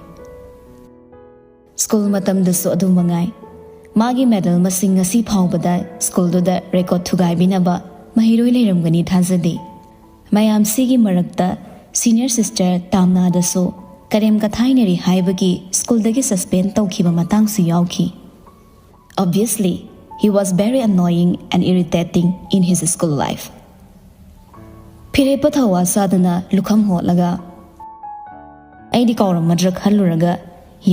ꯁ꯭ꯀꯨꯜ ꯃꯇꯝꯗꯁꯨ ꯑꯗꯨ ꯃꯉꯥꯏ꯫ ꯃꯥꯒꯤ ꯃꯦꯗꯜ ꯃꯁꯤꯡ ꯉꯁꯤ ꯐꯥꯎꯕꯗ ꯁ꯭ꯀꯨꯜꯗꯨꯗ ꯔꯦꯀꯣꯔꯗ ꯊꯨꯒꯥꯏꯕꯤꯅꯕ ꯃꯍꯩꯔꯣꯏ ꯂꯩꯔꯝꯒꯅꯤ ꯊꯥꯖꯗꯦ꯫ ꯃꯌꯥꯝꯁꯤꯒꯤ ꯃꯔꯛꯇ ꯁꯤꯅꯤꯌꯔ ꯁꯤꯁꯇꯔ ꯇꯥꯝꯅꯥꯗꯁꯨ ꯀꯔꯦꯝ ꯀꯊꯥꯏꯅꯔꯤ ꯍꯥꯏꯕꯒꯤ ꯁ꯭ꯀꯨꯜꯗꯒꯤ ꯁꯁꯄꯦꯟ ꯇꯧꯈꯤꯕ ꯃꯇꯥꯡꯁꯨ ꯌꯥꯎꯈꯤ꯫ Obviously, he was very annoying and irritating in his school life. ꯐꯤꯔꯦꯞꯄ ꯊꯧꯋꯥ ꯁꯥꯗꯅ ꯂꯨꯈꯝ ꯍꯣꯠꯂꯒ, "ꯑꯩꯗꯤ ꯀꯥꯎꯔꯝꯃꯗ꯭ꯔꯥ ꯈꯜꯂꯨꯔꯒ,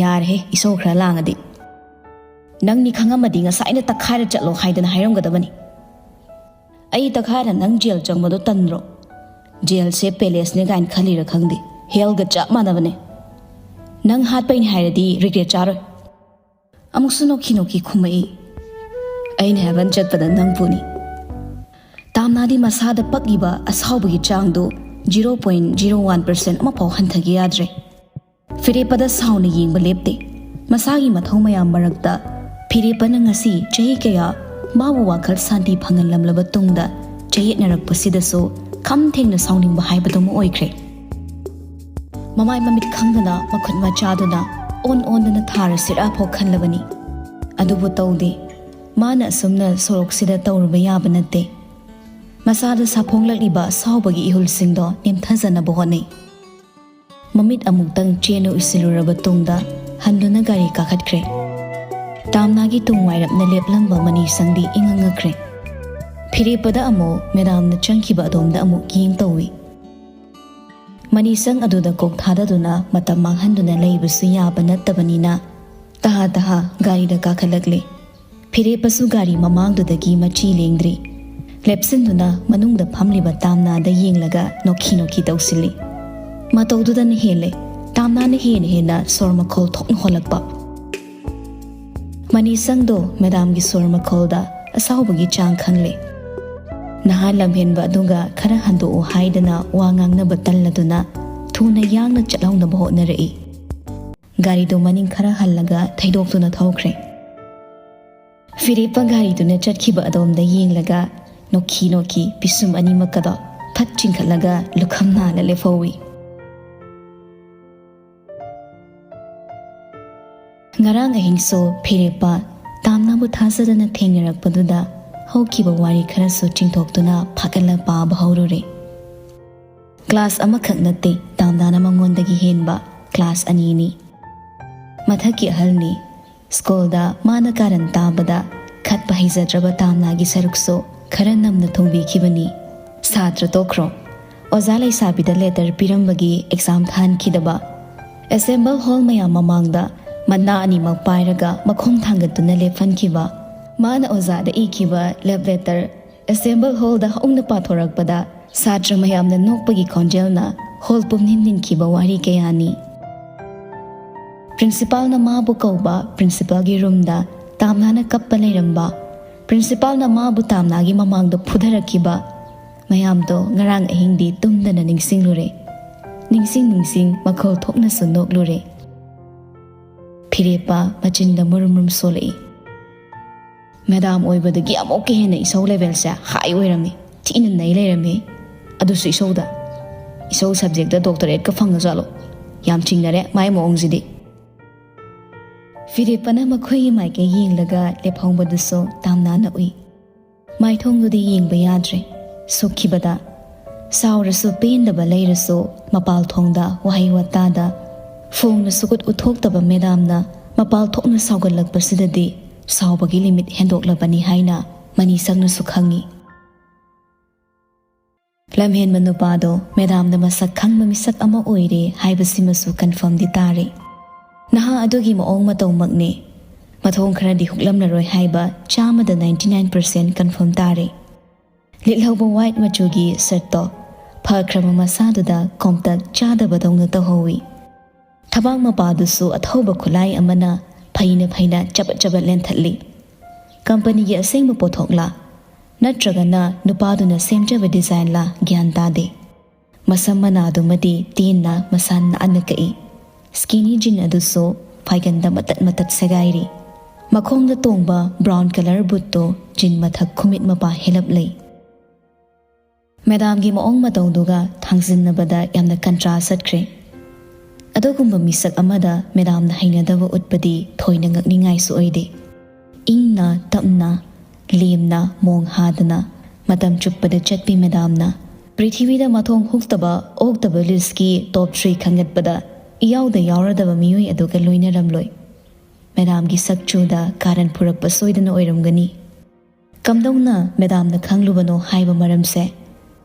ꯌꯥꯔꯦꯍꯦ, ꯏꯁꯧ ꯈꯔ ꯂꯥꯡꯉꯗꯤ꯫ ꯅꯪꯅꯤ ꯈꯪꯉꯝꯃꯗꯤ ꯉꯁꯥꯏꯅ ꯇꯛꯈꯥꯏꯔ ꯆꯠꯂꯣ ꯍꯥꯏꯗꯅ ꯍꯥꯏꯔꯝꯒꯗꯕꯅꯤ꯫ ꯑꯩ ꯇꯛꯈꯥꯏꯔ ꯅꯪ ꯖꯦꯜ ꯆꯪꯕꯗꯣ ꯇꯟꯗ꯭ꯔꯣ? ꯖꯦꯜꯁꯦ ꯄꯦꯂꯦꯁꯅꯦ ꯀꯥꯏꯅ ꯈꯜꯂꯤꯔ ꯈꯪꯗꯦ, ꯍꯦꯜꯒ ꯆꯞ ꯃꯥꯟꯅꯕꯅꯦ꯫ ꯅꯪ ꯍꯥꯠꯄꯩꯅꯦ ꯍꯥꯏꯔꯗꯤ ꯔꯤꯒ꯭ꯔꯦꯠ ꯆꯥꯔꯣꯏ꯫" ꯑꯃꯨꯛꯁꯨ ꯅꯣꯛꯈꯤ ꯅꯣꯛꯈꯤ ꯈꯨꯝꯃꯛꯏ꯫ "ꯑꯩꯅ ꯍꯦꯚꯟ ꯆꯠꯄꯗ ꯅꯪ ꯄꯨꯅꯤ꯫" ꯇꯥꯝꯅꯥꯗꯤ ꯃꯁꯥꯗ ꯄꯛꯂꯤꯕ ꯑꯁꯥꯎꯕꯒꯤ ꯆꯥꯡꯗꯨ zero point zero one percent ꯑꯃꯐꯥꯎ ꯍꯟꯊꯒꯦ ꯌꯥꯗ꯭ꯔꯦ꯫ ꯐꯤꯔꯦꯞꯄꯗ ꯁꯥꯎꯅ ꯌꯦꯡꯕ ꯂꯦꯞꯇꯦ꯫ ꯃꯁꯥꯒꯤ ꯃꯊꯧ ꯃꯌꯥꯝ ꯃꯔꯛꯇ ꯐꯤꯔꯦꯞꯄꯅ ꯉꯁꯤ ꯆꯍꯤ ꯀꯌꯥ ꯃꯥꯕꯨ ꯋꯥꯈꯜ ꯁꯥꯟꯇꯤ ꯐꯪꯍꯜꯂꯝꯂꯕ ꯇꯨꯡꯗ ꯆꯌꯦꯠꯅꯔꯛꯄꯁꯤꯗꯁꯨ ꯈꯝ ꯊꯦꯡꯅ ꯁꯥꯎꯅꯤꯡꯕ ꯍꯥꯏꯕꯗꯨꯃ ꯑꯣꯏꯈ꯭ꯔꯦ꯫ ꯃꯃꯥꯏ ꯃꯃꯤꯠ ꯈꯪꯗꯅ ꯃꯈꯨꯠ ꯃꯆꯥꯗꯨꯅ ꯑꯣꯟ ꯑꯣꯟꯗꯨꯅ ꯊꯥꯔꯁꯤꯔꯥ ꯐꯥꯎ ꯈꯜꯂꯕꯅꯤ꯫ ꯑꯗꯨꯕꯨ ꯇꯧꯗꯦ꯫ ꯃꯥꯅ ꯑꯁꯨꯝꯅ ꯁꯣꯔꯣꯛꯁꯤꯗ ꯇꯧꯔꯨꯕ ꯌꯥꯕ ꯅꯠꯇꯦ꯫ ꯃꯁꯥꯗ ꯁꯥꯐꯣꯡꯂꯛꯂꯤꯕ ꯑꯁꯥꯎꯕꯒꯤ ꯏꯍꯨꯜꯁꯤꯡꯗꯣ ꯅꯦꯝꯊꯖꯅꯕ ꯍꯣꯠꯅꯩ꯫ ꯃꯃꯤꯠ ꯑꯃꯨꯛꯇꯪ ꯆꯦꯅ ꯎꯏꯁꯤꯜꯂꯨꯔꯕ ꯇꯨꯡꯗ ꯍꯟꯗꯨꯅ ꯒꯥꯔꯤ ꯀꯥꯈꯠꯈ꯭ꯔꯦ꯫ ꯇꯥꯝꯅꯥꯒꯤ ꯇꯨꯡ ꯋꯥꯏꯔꯞꯅ ꯂꯦꯞꯂꯝꯕ ꯃꯅꯤꯁꯪꯗꯤ ꯏꯉꯛ ꯉꯛꯈ꯭ꯔꯦ꯫ ꯐꯤꯔꯦꯞꯄꯗ ꯑꯃꯨꯛ ꯃꯦꯗꯥꯝꯅ ꯆꯪꯈꯤꯕ ꯑꯗꯣꯝꯗ ꯑꯃꯨꯛ ꯌꯦꯡ ꯇꯧꯏ꯫ ꯃꯅꯤꯁꯪ ꯑꯗꯨꯗ ꯀꯣꯛ ꯊꯥꯗꯗꯨꯅ ꯃꯇꯝ ꯃꯥꯡꯍꯟꯗꯨꯅ ꯂꯩꯕꯁꯨ ꯌꯥꯕ ꯅꯠꯇꯕꯅꯤꯅ, ꯇꯍꯥ ꯇꯍꯥ ꯒꯥꯔꯤꯗ ꯀꯥꯈꯠꯂꯛꯂꯦ꯫ ꯐꯤꯔꯦꯞꯄꯁꯨ ꯒꯥꯔꯤ ꯃꯃꯥꯡꯗꯨꯗꯒꯤ ꯃꯆꯤ ꯂꯦꯡꯗ꯭ꯔꯤ꯫ ꯂꯦꯞꯁꯤꯟꯗꯨꯅ ꯃꯅꯨꯡꯗ ꯐꯝꯂꯤꯕ ꯇꯥꯝꯅꯥꯗ ꯌꯦꯡꯂꯒ ꯅꯣꯛꯈꯤ ꯅꯣꯛꯈꯤ ꯇꯧꯁꯤꯜꯂꯤ꯫ ꯃꯇꯧꯗꯨꯗꯅ ꯍꯦꯜꯂꯦ꯫ ꯇꯥꯝꯅꯥꯅ ꯍꯦꯟꯅ ꯍꯦꯟꯅ ꯁꯣꯔ ꯃꯈꯣꯜ ꯊꯣꯛꯅ ꯍꯣꯜꯂꯛꯄ꯫ ꯃꯅꯤꯁꯪꯗꯣ ꯃꯦꯗꯥꯝꯒꯤ ꯁꯣꯔ ꯃꯈꯣꯜꯗ ꯑꯁꯥꯎꯕꯒꯤ ꯆꯥꯡ ꯈꯪꯂꯦ꯫ ꯅꯍꯥ ꯂꯝꯍꯦꯟꯕ ꯑꯗꯨꯒ ꯈꯔ ꯍꯟꯗꯣꯛꯎ ꯍꯥꯏꯗꯅ ꯋꯥ ꯉꯥꯡꯅꯕ ꯇꯜꯂꯗꯨꯅ ꯊꯨꯅ ꯌꯥꯡꯅ ꯆꯠꯍꯧꯅꯕ ꯍꯣꯠꯅꯔꯛꯏ꯫ ꯒꯥꯔꯤꯗꯨ ꯃꯅꯤꯡ ꯈꯔ ꯍꯜꯂꯒ ꯊꯩꯗꯣꯛꯇꯨꯅ ꯊꯧꯈ꯭ꯔꯦ꯫ ꯐꯤꯔꯦꯞꯄ ꯒꯥꯔꯤꯗꯨꯅ ꯆꯠꯈꯤꯕ ꯑꯗꯣꯝꯗ ꯌꯦꯡꯂꯒ ꯅꯣꯛꯈꯤ ꯅꯣꯛꯈꯤ ꯄꯤꯁꯨꯝ ꯑꯅꯤꯃꯛꯀꯗꯣ ꯐꯠ ꯆꯤꯡꯈꯠꯂꯒ ꯂꯨꯈꯝ ꯅꯥꯜꯂ ꯂꯦꯞꯍꯧꯏ꯫ ꯉꯔꯥꯡ ꯑꯍꯤꯡꯁꯨ ꯐꯤꯔꯦꯞꯄ ꯇꯥꯝꯅꯥꯕꯨ ꯊꯥꯖꯗꯅ ꯊꯦꯡꯅꯔꯛꯄꯗꯨꯗ ꯍꯧꯈꯤꯕ ꯋꯥꯔꯤ ꯈꯔꯁꯨ ꯆꯤꯡꯊꯣꯛꯇꯨꯅ ꯐꯥꯒꯠꯂ ꯄꯥꯕ ꯍꯧꯔꯨꯔꯦ꯫ ꯀ꯭ꯂꯥꯁ ꯑꯃꯈꯛ ꯅꯠꯇꯦ ꯇꯥꯝꯅꯥꯅ ꯃꯉꯣꯟꯗꯒꯤ ꯍꯦꯟꯕ, ꯀ꯭ꯂꯥꯁ ꯑꯅꯤꯅꯤ꯫ ꯃꯊꯛꯀꯤ ꯑꯍꯜꯅꯤ꯫ ꯁ꯭ꯀꯨꯜꯗ ꯃꯥꯅ ꯀꯥꯔꯟ ꯇꯥꯕꯗ ꯈꯠꯄ ꯍꯩꯖꯗ꯭ꯔꯕ ꯇꯥꯝꯅꯥꯒꯤ ꯁꯔꯨꯛꯁꯨ ꯈꯔ ꯅꯝꯅ ꯊꯣꯡꯕꯤꯈꯤꯕꯅꯤ꯫ ꯁꯥꯇ꯭ꯔ ꯇꯣꯛꯈ꯭ꯔꯣ꯫ ꯑꯣꯖꯥ ꯂꯩꯁꯥꯕꯤꯗ ꯂꯦꯇꯔ ꯄꯤꯔꯝꯕꯒꯤ ꯑꯦꯛꯖꯥꯝ ꯊꯥꯍꯟꯈꯤꯗꯕ꯫ ꯑꯦꯁꯦꯝꯕꯜ ꯍꯣꯜ ꯃꯌꯥꯝ ꯃꯃꯥꯡꯗ ꯃꯅꯥ ꯑꯅꯤꯃꯛ ꯄꯥꯏꯔꯒ ꯃꯈꯣꯡ ꯊꯥꯡꯒꯠꯇꯨꯅ ꯂꯦꯞꯍꯟꯈꯤꯕ꯫ ꯃꯥꯅ ꯑꯣꯖꯥꯗ ꯏꯈꯤꯕ ꯂꯚ ꯂꯦꯇꯔ ꯑꯦꯁꯦꯝꯕꯜ ꯍꯣꯜꯗ ꯍꯧꯅ ꯄꯥꯊꯣꯔꯛꯄꯗ ꯁꯥꯇ꯭ꯔ ꯃꯌꯥꯝꯅ ꯅꯣꯛꯄꯒꯤ ꯈꯣꯟꯖꯦꯜꯅ ꯍꯣꯜ ꯄꯨꯝꯅꯤꯟ ꯅꯤꯟꯈꯤꯕ ꯋꯥꯔꯤ ꯀꯌꯥꯅꯤ꯫ ꯄ꯭ꯔꯤꯟꯁꯤꯄꯥꯜꯅ ꯃꯥꯕꯨ ꯀꯧꯕ, ꯄ꯭ꯔꯤꯟꯁꯤꯄꯥꯜꯒꯤ ꯔꯨꯝꯗ ꯇꯥꯝꯅꯥꯅ ꯀꯞꯄ ꯂꯩꯔꯝꯕ, ꯄ꯭ꯔꯤꯟꯁꯤꯄꯥꯜꯅ ꯃꯥꯕꯨ ꯇꯥꯝꯅꯥꯒꯤ ꯃꯃꯥꯡꯗ ꯐꯨꯊꯔꯛꯈꯤꯕ ꯃꯌꯥꯝꯗꯣ ꯉꯔꯥꯡ ꯑꯍꯤꯡꯗꯤ ꯇꯨꯝꯗꯅ ꯅꯤꯡꯁꯤꯡꯂꯨꯔꯦ꯫ ꯅꯤꯡꯁꯤꯡ ꯅꯤꯡꯁꯤꯡ ꯃꯈꯣꯜ ꯊꯣꯛꯅꯁꯨ ꯅꯣꯛꯂꯨꯔꯦ꯫ ꯐꯤꯔꯦꯞꯄ ꯃꯆꯤꯟꯗ ꯃꯨꯔꯨꯝ ꯃꯨꯔꯨꯝ ꯁꯣꯜꯂꯛꯏ꯫ ꯃꯦꯗꯥꯝ ꯑꯣꯏꯕꯗꯒꯤ ꯑꯃꯨꯛꯀ ꯍꯦꯟꯅ ꯏꯁꯧ ꯂꯦꯚꯦꯜꯁꯦ ꯍꯥꯏ ꯑꯣꯏꯔꯝꯃꯤ꯫ ꯊꯤꯅ ꯅꯩ ꯂꯩꯔꯝꯃꯤ꯫ ꯑꯗꯨꯁꯨ ꯏꯁꯧꯗ꯫ ꯏꯁꯧ ꯁꯕꯖꯦꯛꯇ ꯗꯣꯛꯇꯔꯦꯠꯀ ꯐꯪꯉꯖꯥꯠꯂꯣ? ꯌꯥꯝ ꯆꯤꯡꯅꯔꯦ ꯃꯥꯏ ꯃꯑꯣꯡꯁꯤꯗꯤ꯫ ꯐꯤꯔꯦꯞꯄꯅ ꯃꯈꯣꯏꯒꯤ ꯃꯥꯏꯀꯩ ꯌꯦꯡꯂꯒ ꯂꯦꯞꯍꯧꯕꯗꯨꯁꯨ ꯇꯥꯝꯅꯥꯅ ꯎꯏ꯫ ꯃꯥꯏꯊꯣꯡꯗꯨꯗꯤ ꯌꯦꯡꯕ ꯌꯥꯗ꯭ꯔꯦ꯫ ꯁꯨꯛꯈꯤꯕꯗ꯫ ꯁꯥꯎꯔꯁꯨ ꯄꯦꯟꯗꯕ ꯂꯩꯔꯁꯨ ꯃꯄꯥꯜ ꯊꯣꯡꯗ ꯋꯥꯍꯩ ꯋꯥꯇꯥꯗ ꯐꯣꯡꯅ ꯁꯨꯛꯎꯠ ꯎꯠꯊꯣꯛꯇꯕ ꯃꯦꯗꯥꯝꯅ ꯃꯄꯥꯜ ꯊꯣꯛꯅ ꯁꯥꯎꯒꯠꯂꯛꯄꯁꯤꯗꯗꯤ ꯁꯥꯎꯕꯒꯤ ꯂꯤꯃꯤꯠ ꯍꯦꯟꯗꯣꯛꯂꯕꯅꯤ ꯍꯥꯏꯅ ꯃꯅꯤꯁꯪꯅꯁꯨ ꯈꯪꯏ꯫ ꯂꯝꯍꯦꯟꯕ ꯅꯨꯄꯥꯗꯣ ꯃꯦꯗꯥꯝꯗ ꯃꯁꯛ ꯈꯪꯕ ꯃꯤꯁꯛ ꯑꯃ ꯑꯣꯏꯔꯦ ꯍꯥꯏꯕꯁꯤꯃꯁꯨ ꯀꯟꯐꯔꯝꯗꯤ ꯇꯥꯔꯦ꯫ ꯅꯍꯥ ꯑꯗꯨꯒꯤ ꯃꯑꯣꯡ ꯃꯇꯧꯃꯛꯅꯤ꯫ ꯃꯊꯣꯡ ꯈꯔꯗꯤ ꯍꯨꯛꯂꯝꯂꯔꯣꯏ ꯍꯥꯏꯕ ꯆꯥꯝꯃꯗ ninety nine percent ꯀꯟꯐꯔꯝ ꯇꯥꯔꯦ꯫ ꯂꯤꯠꯍꯧꯕ ꯋꯥꯏꯠ ꯃꯆꯨꯒꯤ ꯁꯔꯠꯇꯣ ꯐꯈ꯭ꯔꯕ ꯃꯁꯥꯗꯨꯗ ꯀꯣꯝꯇꯛ ꯆꯥꯗꯕꯗꯧꯅ ꯇꯧꯍꯧꯏ꯫ ꯊꯕꯥꯛ ꯃꯄꯥꯗꯨꯁꯨ ꯑꯊꯧꯕ ꯈꯨꯠꯂꯥꯏ ꯑꯃꯅ ꯐꯩꯅ ꯐꯩꯅ ꯆꯕꯠ ꯆꯕꯠ ꯂꯦꯟꯊꯠꯂꯤ꯫ ꯀꯝꯄꯅꯤꯒꯤ ꯑꯁꯦꯡꯕ ꯄꯣꯠꯊꯣꯛꯂꯥ ꯅꯠꯇ꯭ꯔꯒꯅ ꯅꯨꯄꯥꯗꯨꯅ ꯁꯦꯝꯖꯕ ꯗꯤꯖꯥꯏꯟꯂꯥ ꯒ꯭ꯌꯥꯟ ꯇꯥꯗꯦ꯫ ꯃꯁꯝ ꯃꯅꯥꯗꯨꯃꯗꯤ ꯇꯦꯟꯅ ꯃꯁꯥ ꯅꯥꯟꯅ ꯀꯛꯏ꯫ ꯁ꯭ꯀꯤꯅꯤ ꯖꯤꯟ ꯑꯗꯨꯁꯨ ꯐꯥꯏꯒꯟꯗ ꯃꯇꯠ ꯃꯇꯠ ꯁꯦꯒꯥꯏꯔꯤ꯫ ꯃꯈꯣꯡꯗ ꯇꯣꯡꯕ ꯕ꯭ꯔꯥꯎꯟ ꯀꯂꯔ ꯕꯨꯠꯇꯣ ꯖꯤꯟ ꯃꯊꯛ ꯈꯨꯃꯤꯠ ꯃꯄꯥ ꯍꯦꯜꯂꯞ ꯂꯩ꯫ ꯃꯦꯗꯥꯝꯒꯤ ꯃꯑꯣꯡ ꯃꯇꯧꯗꯨꯒ ꯊꯥꯡꯖꯤꯟꯅꯕꯗ ꯌꯥꯝꯅ ꯀꯟꯇ꯭ꯔꯥꯁ ꯆꯠꯈ꯭ꯔꯦ꯫ ꯑꯗꯨꯒꯨꯝꯕ ꯃꯤꯁꯛ ꯑꯃꯗ ꯃꯦꯗꯥꯝꯅ ꯍꯩꯅꯗꯕ ꯎꯠꯄꯗꯤ ꯊꯣꯏꯅ ꯉꯛꯅꯤꯡꯉꯥꯏꯁꯨ ꯑꯣꯏꯗꯦ꯫ ꯏꯪꯅ ꯇꯞꯅ ꯂꯦꯝꯅ ꯃꯣꯡ ꯍꯥꯗꯅ ꯃꯇꯝ ꯆꯨꯞꯄꯗ ꯆꯠꯄꯤ ꯃꯦꯗꯥꯝꯅ ꯄ꯭ꯔꯤꯊꯤꯕꯤꯗ ꯃꯊꯣꯡ ꯍꯨꯛꯇꯕ ꯑꯣꯛꯇꯕ ꯂꯤꯁꯀꯤ ꯇꯣꯞ ꯊ꯭ꯔꯤ ꯈꯟꯒꯠꯄꯗ ꯏꯌꯥꯎꯗ ꯌꯥꯎꯔꯗꯕ ꯃꯤꯑꯣꯏ ꯑꯗꯨꯒ ꯂꯣꯏꯅꯔꯝꯂꯣꯏ꯫ ꯃꯦꯗꯥꯝꯒꯤ ꯁꯛꯆꯨꯗ ꯀꯥꯔꯟ ꯐꯨꯔꯛꯄ ꯁꯣꯏꯗꯅ ꯑꯣꯏꯔꯝꯒꯅꯤ꯫ ꯀꯝꯗꯧꯅ ꯃꯦꯗꯥꯝꯅ ꯈꯪꯂꯨꯕꯅꯣ ꯍꯥꯏꯕ ꯃꯔꯝꯁꯦ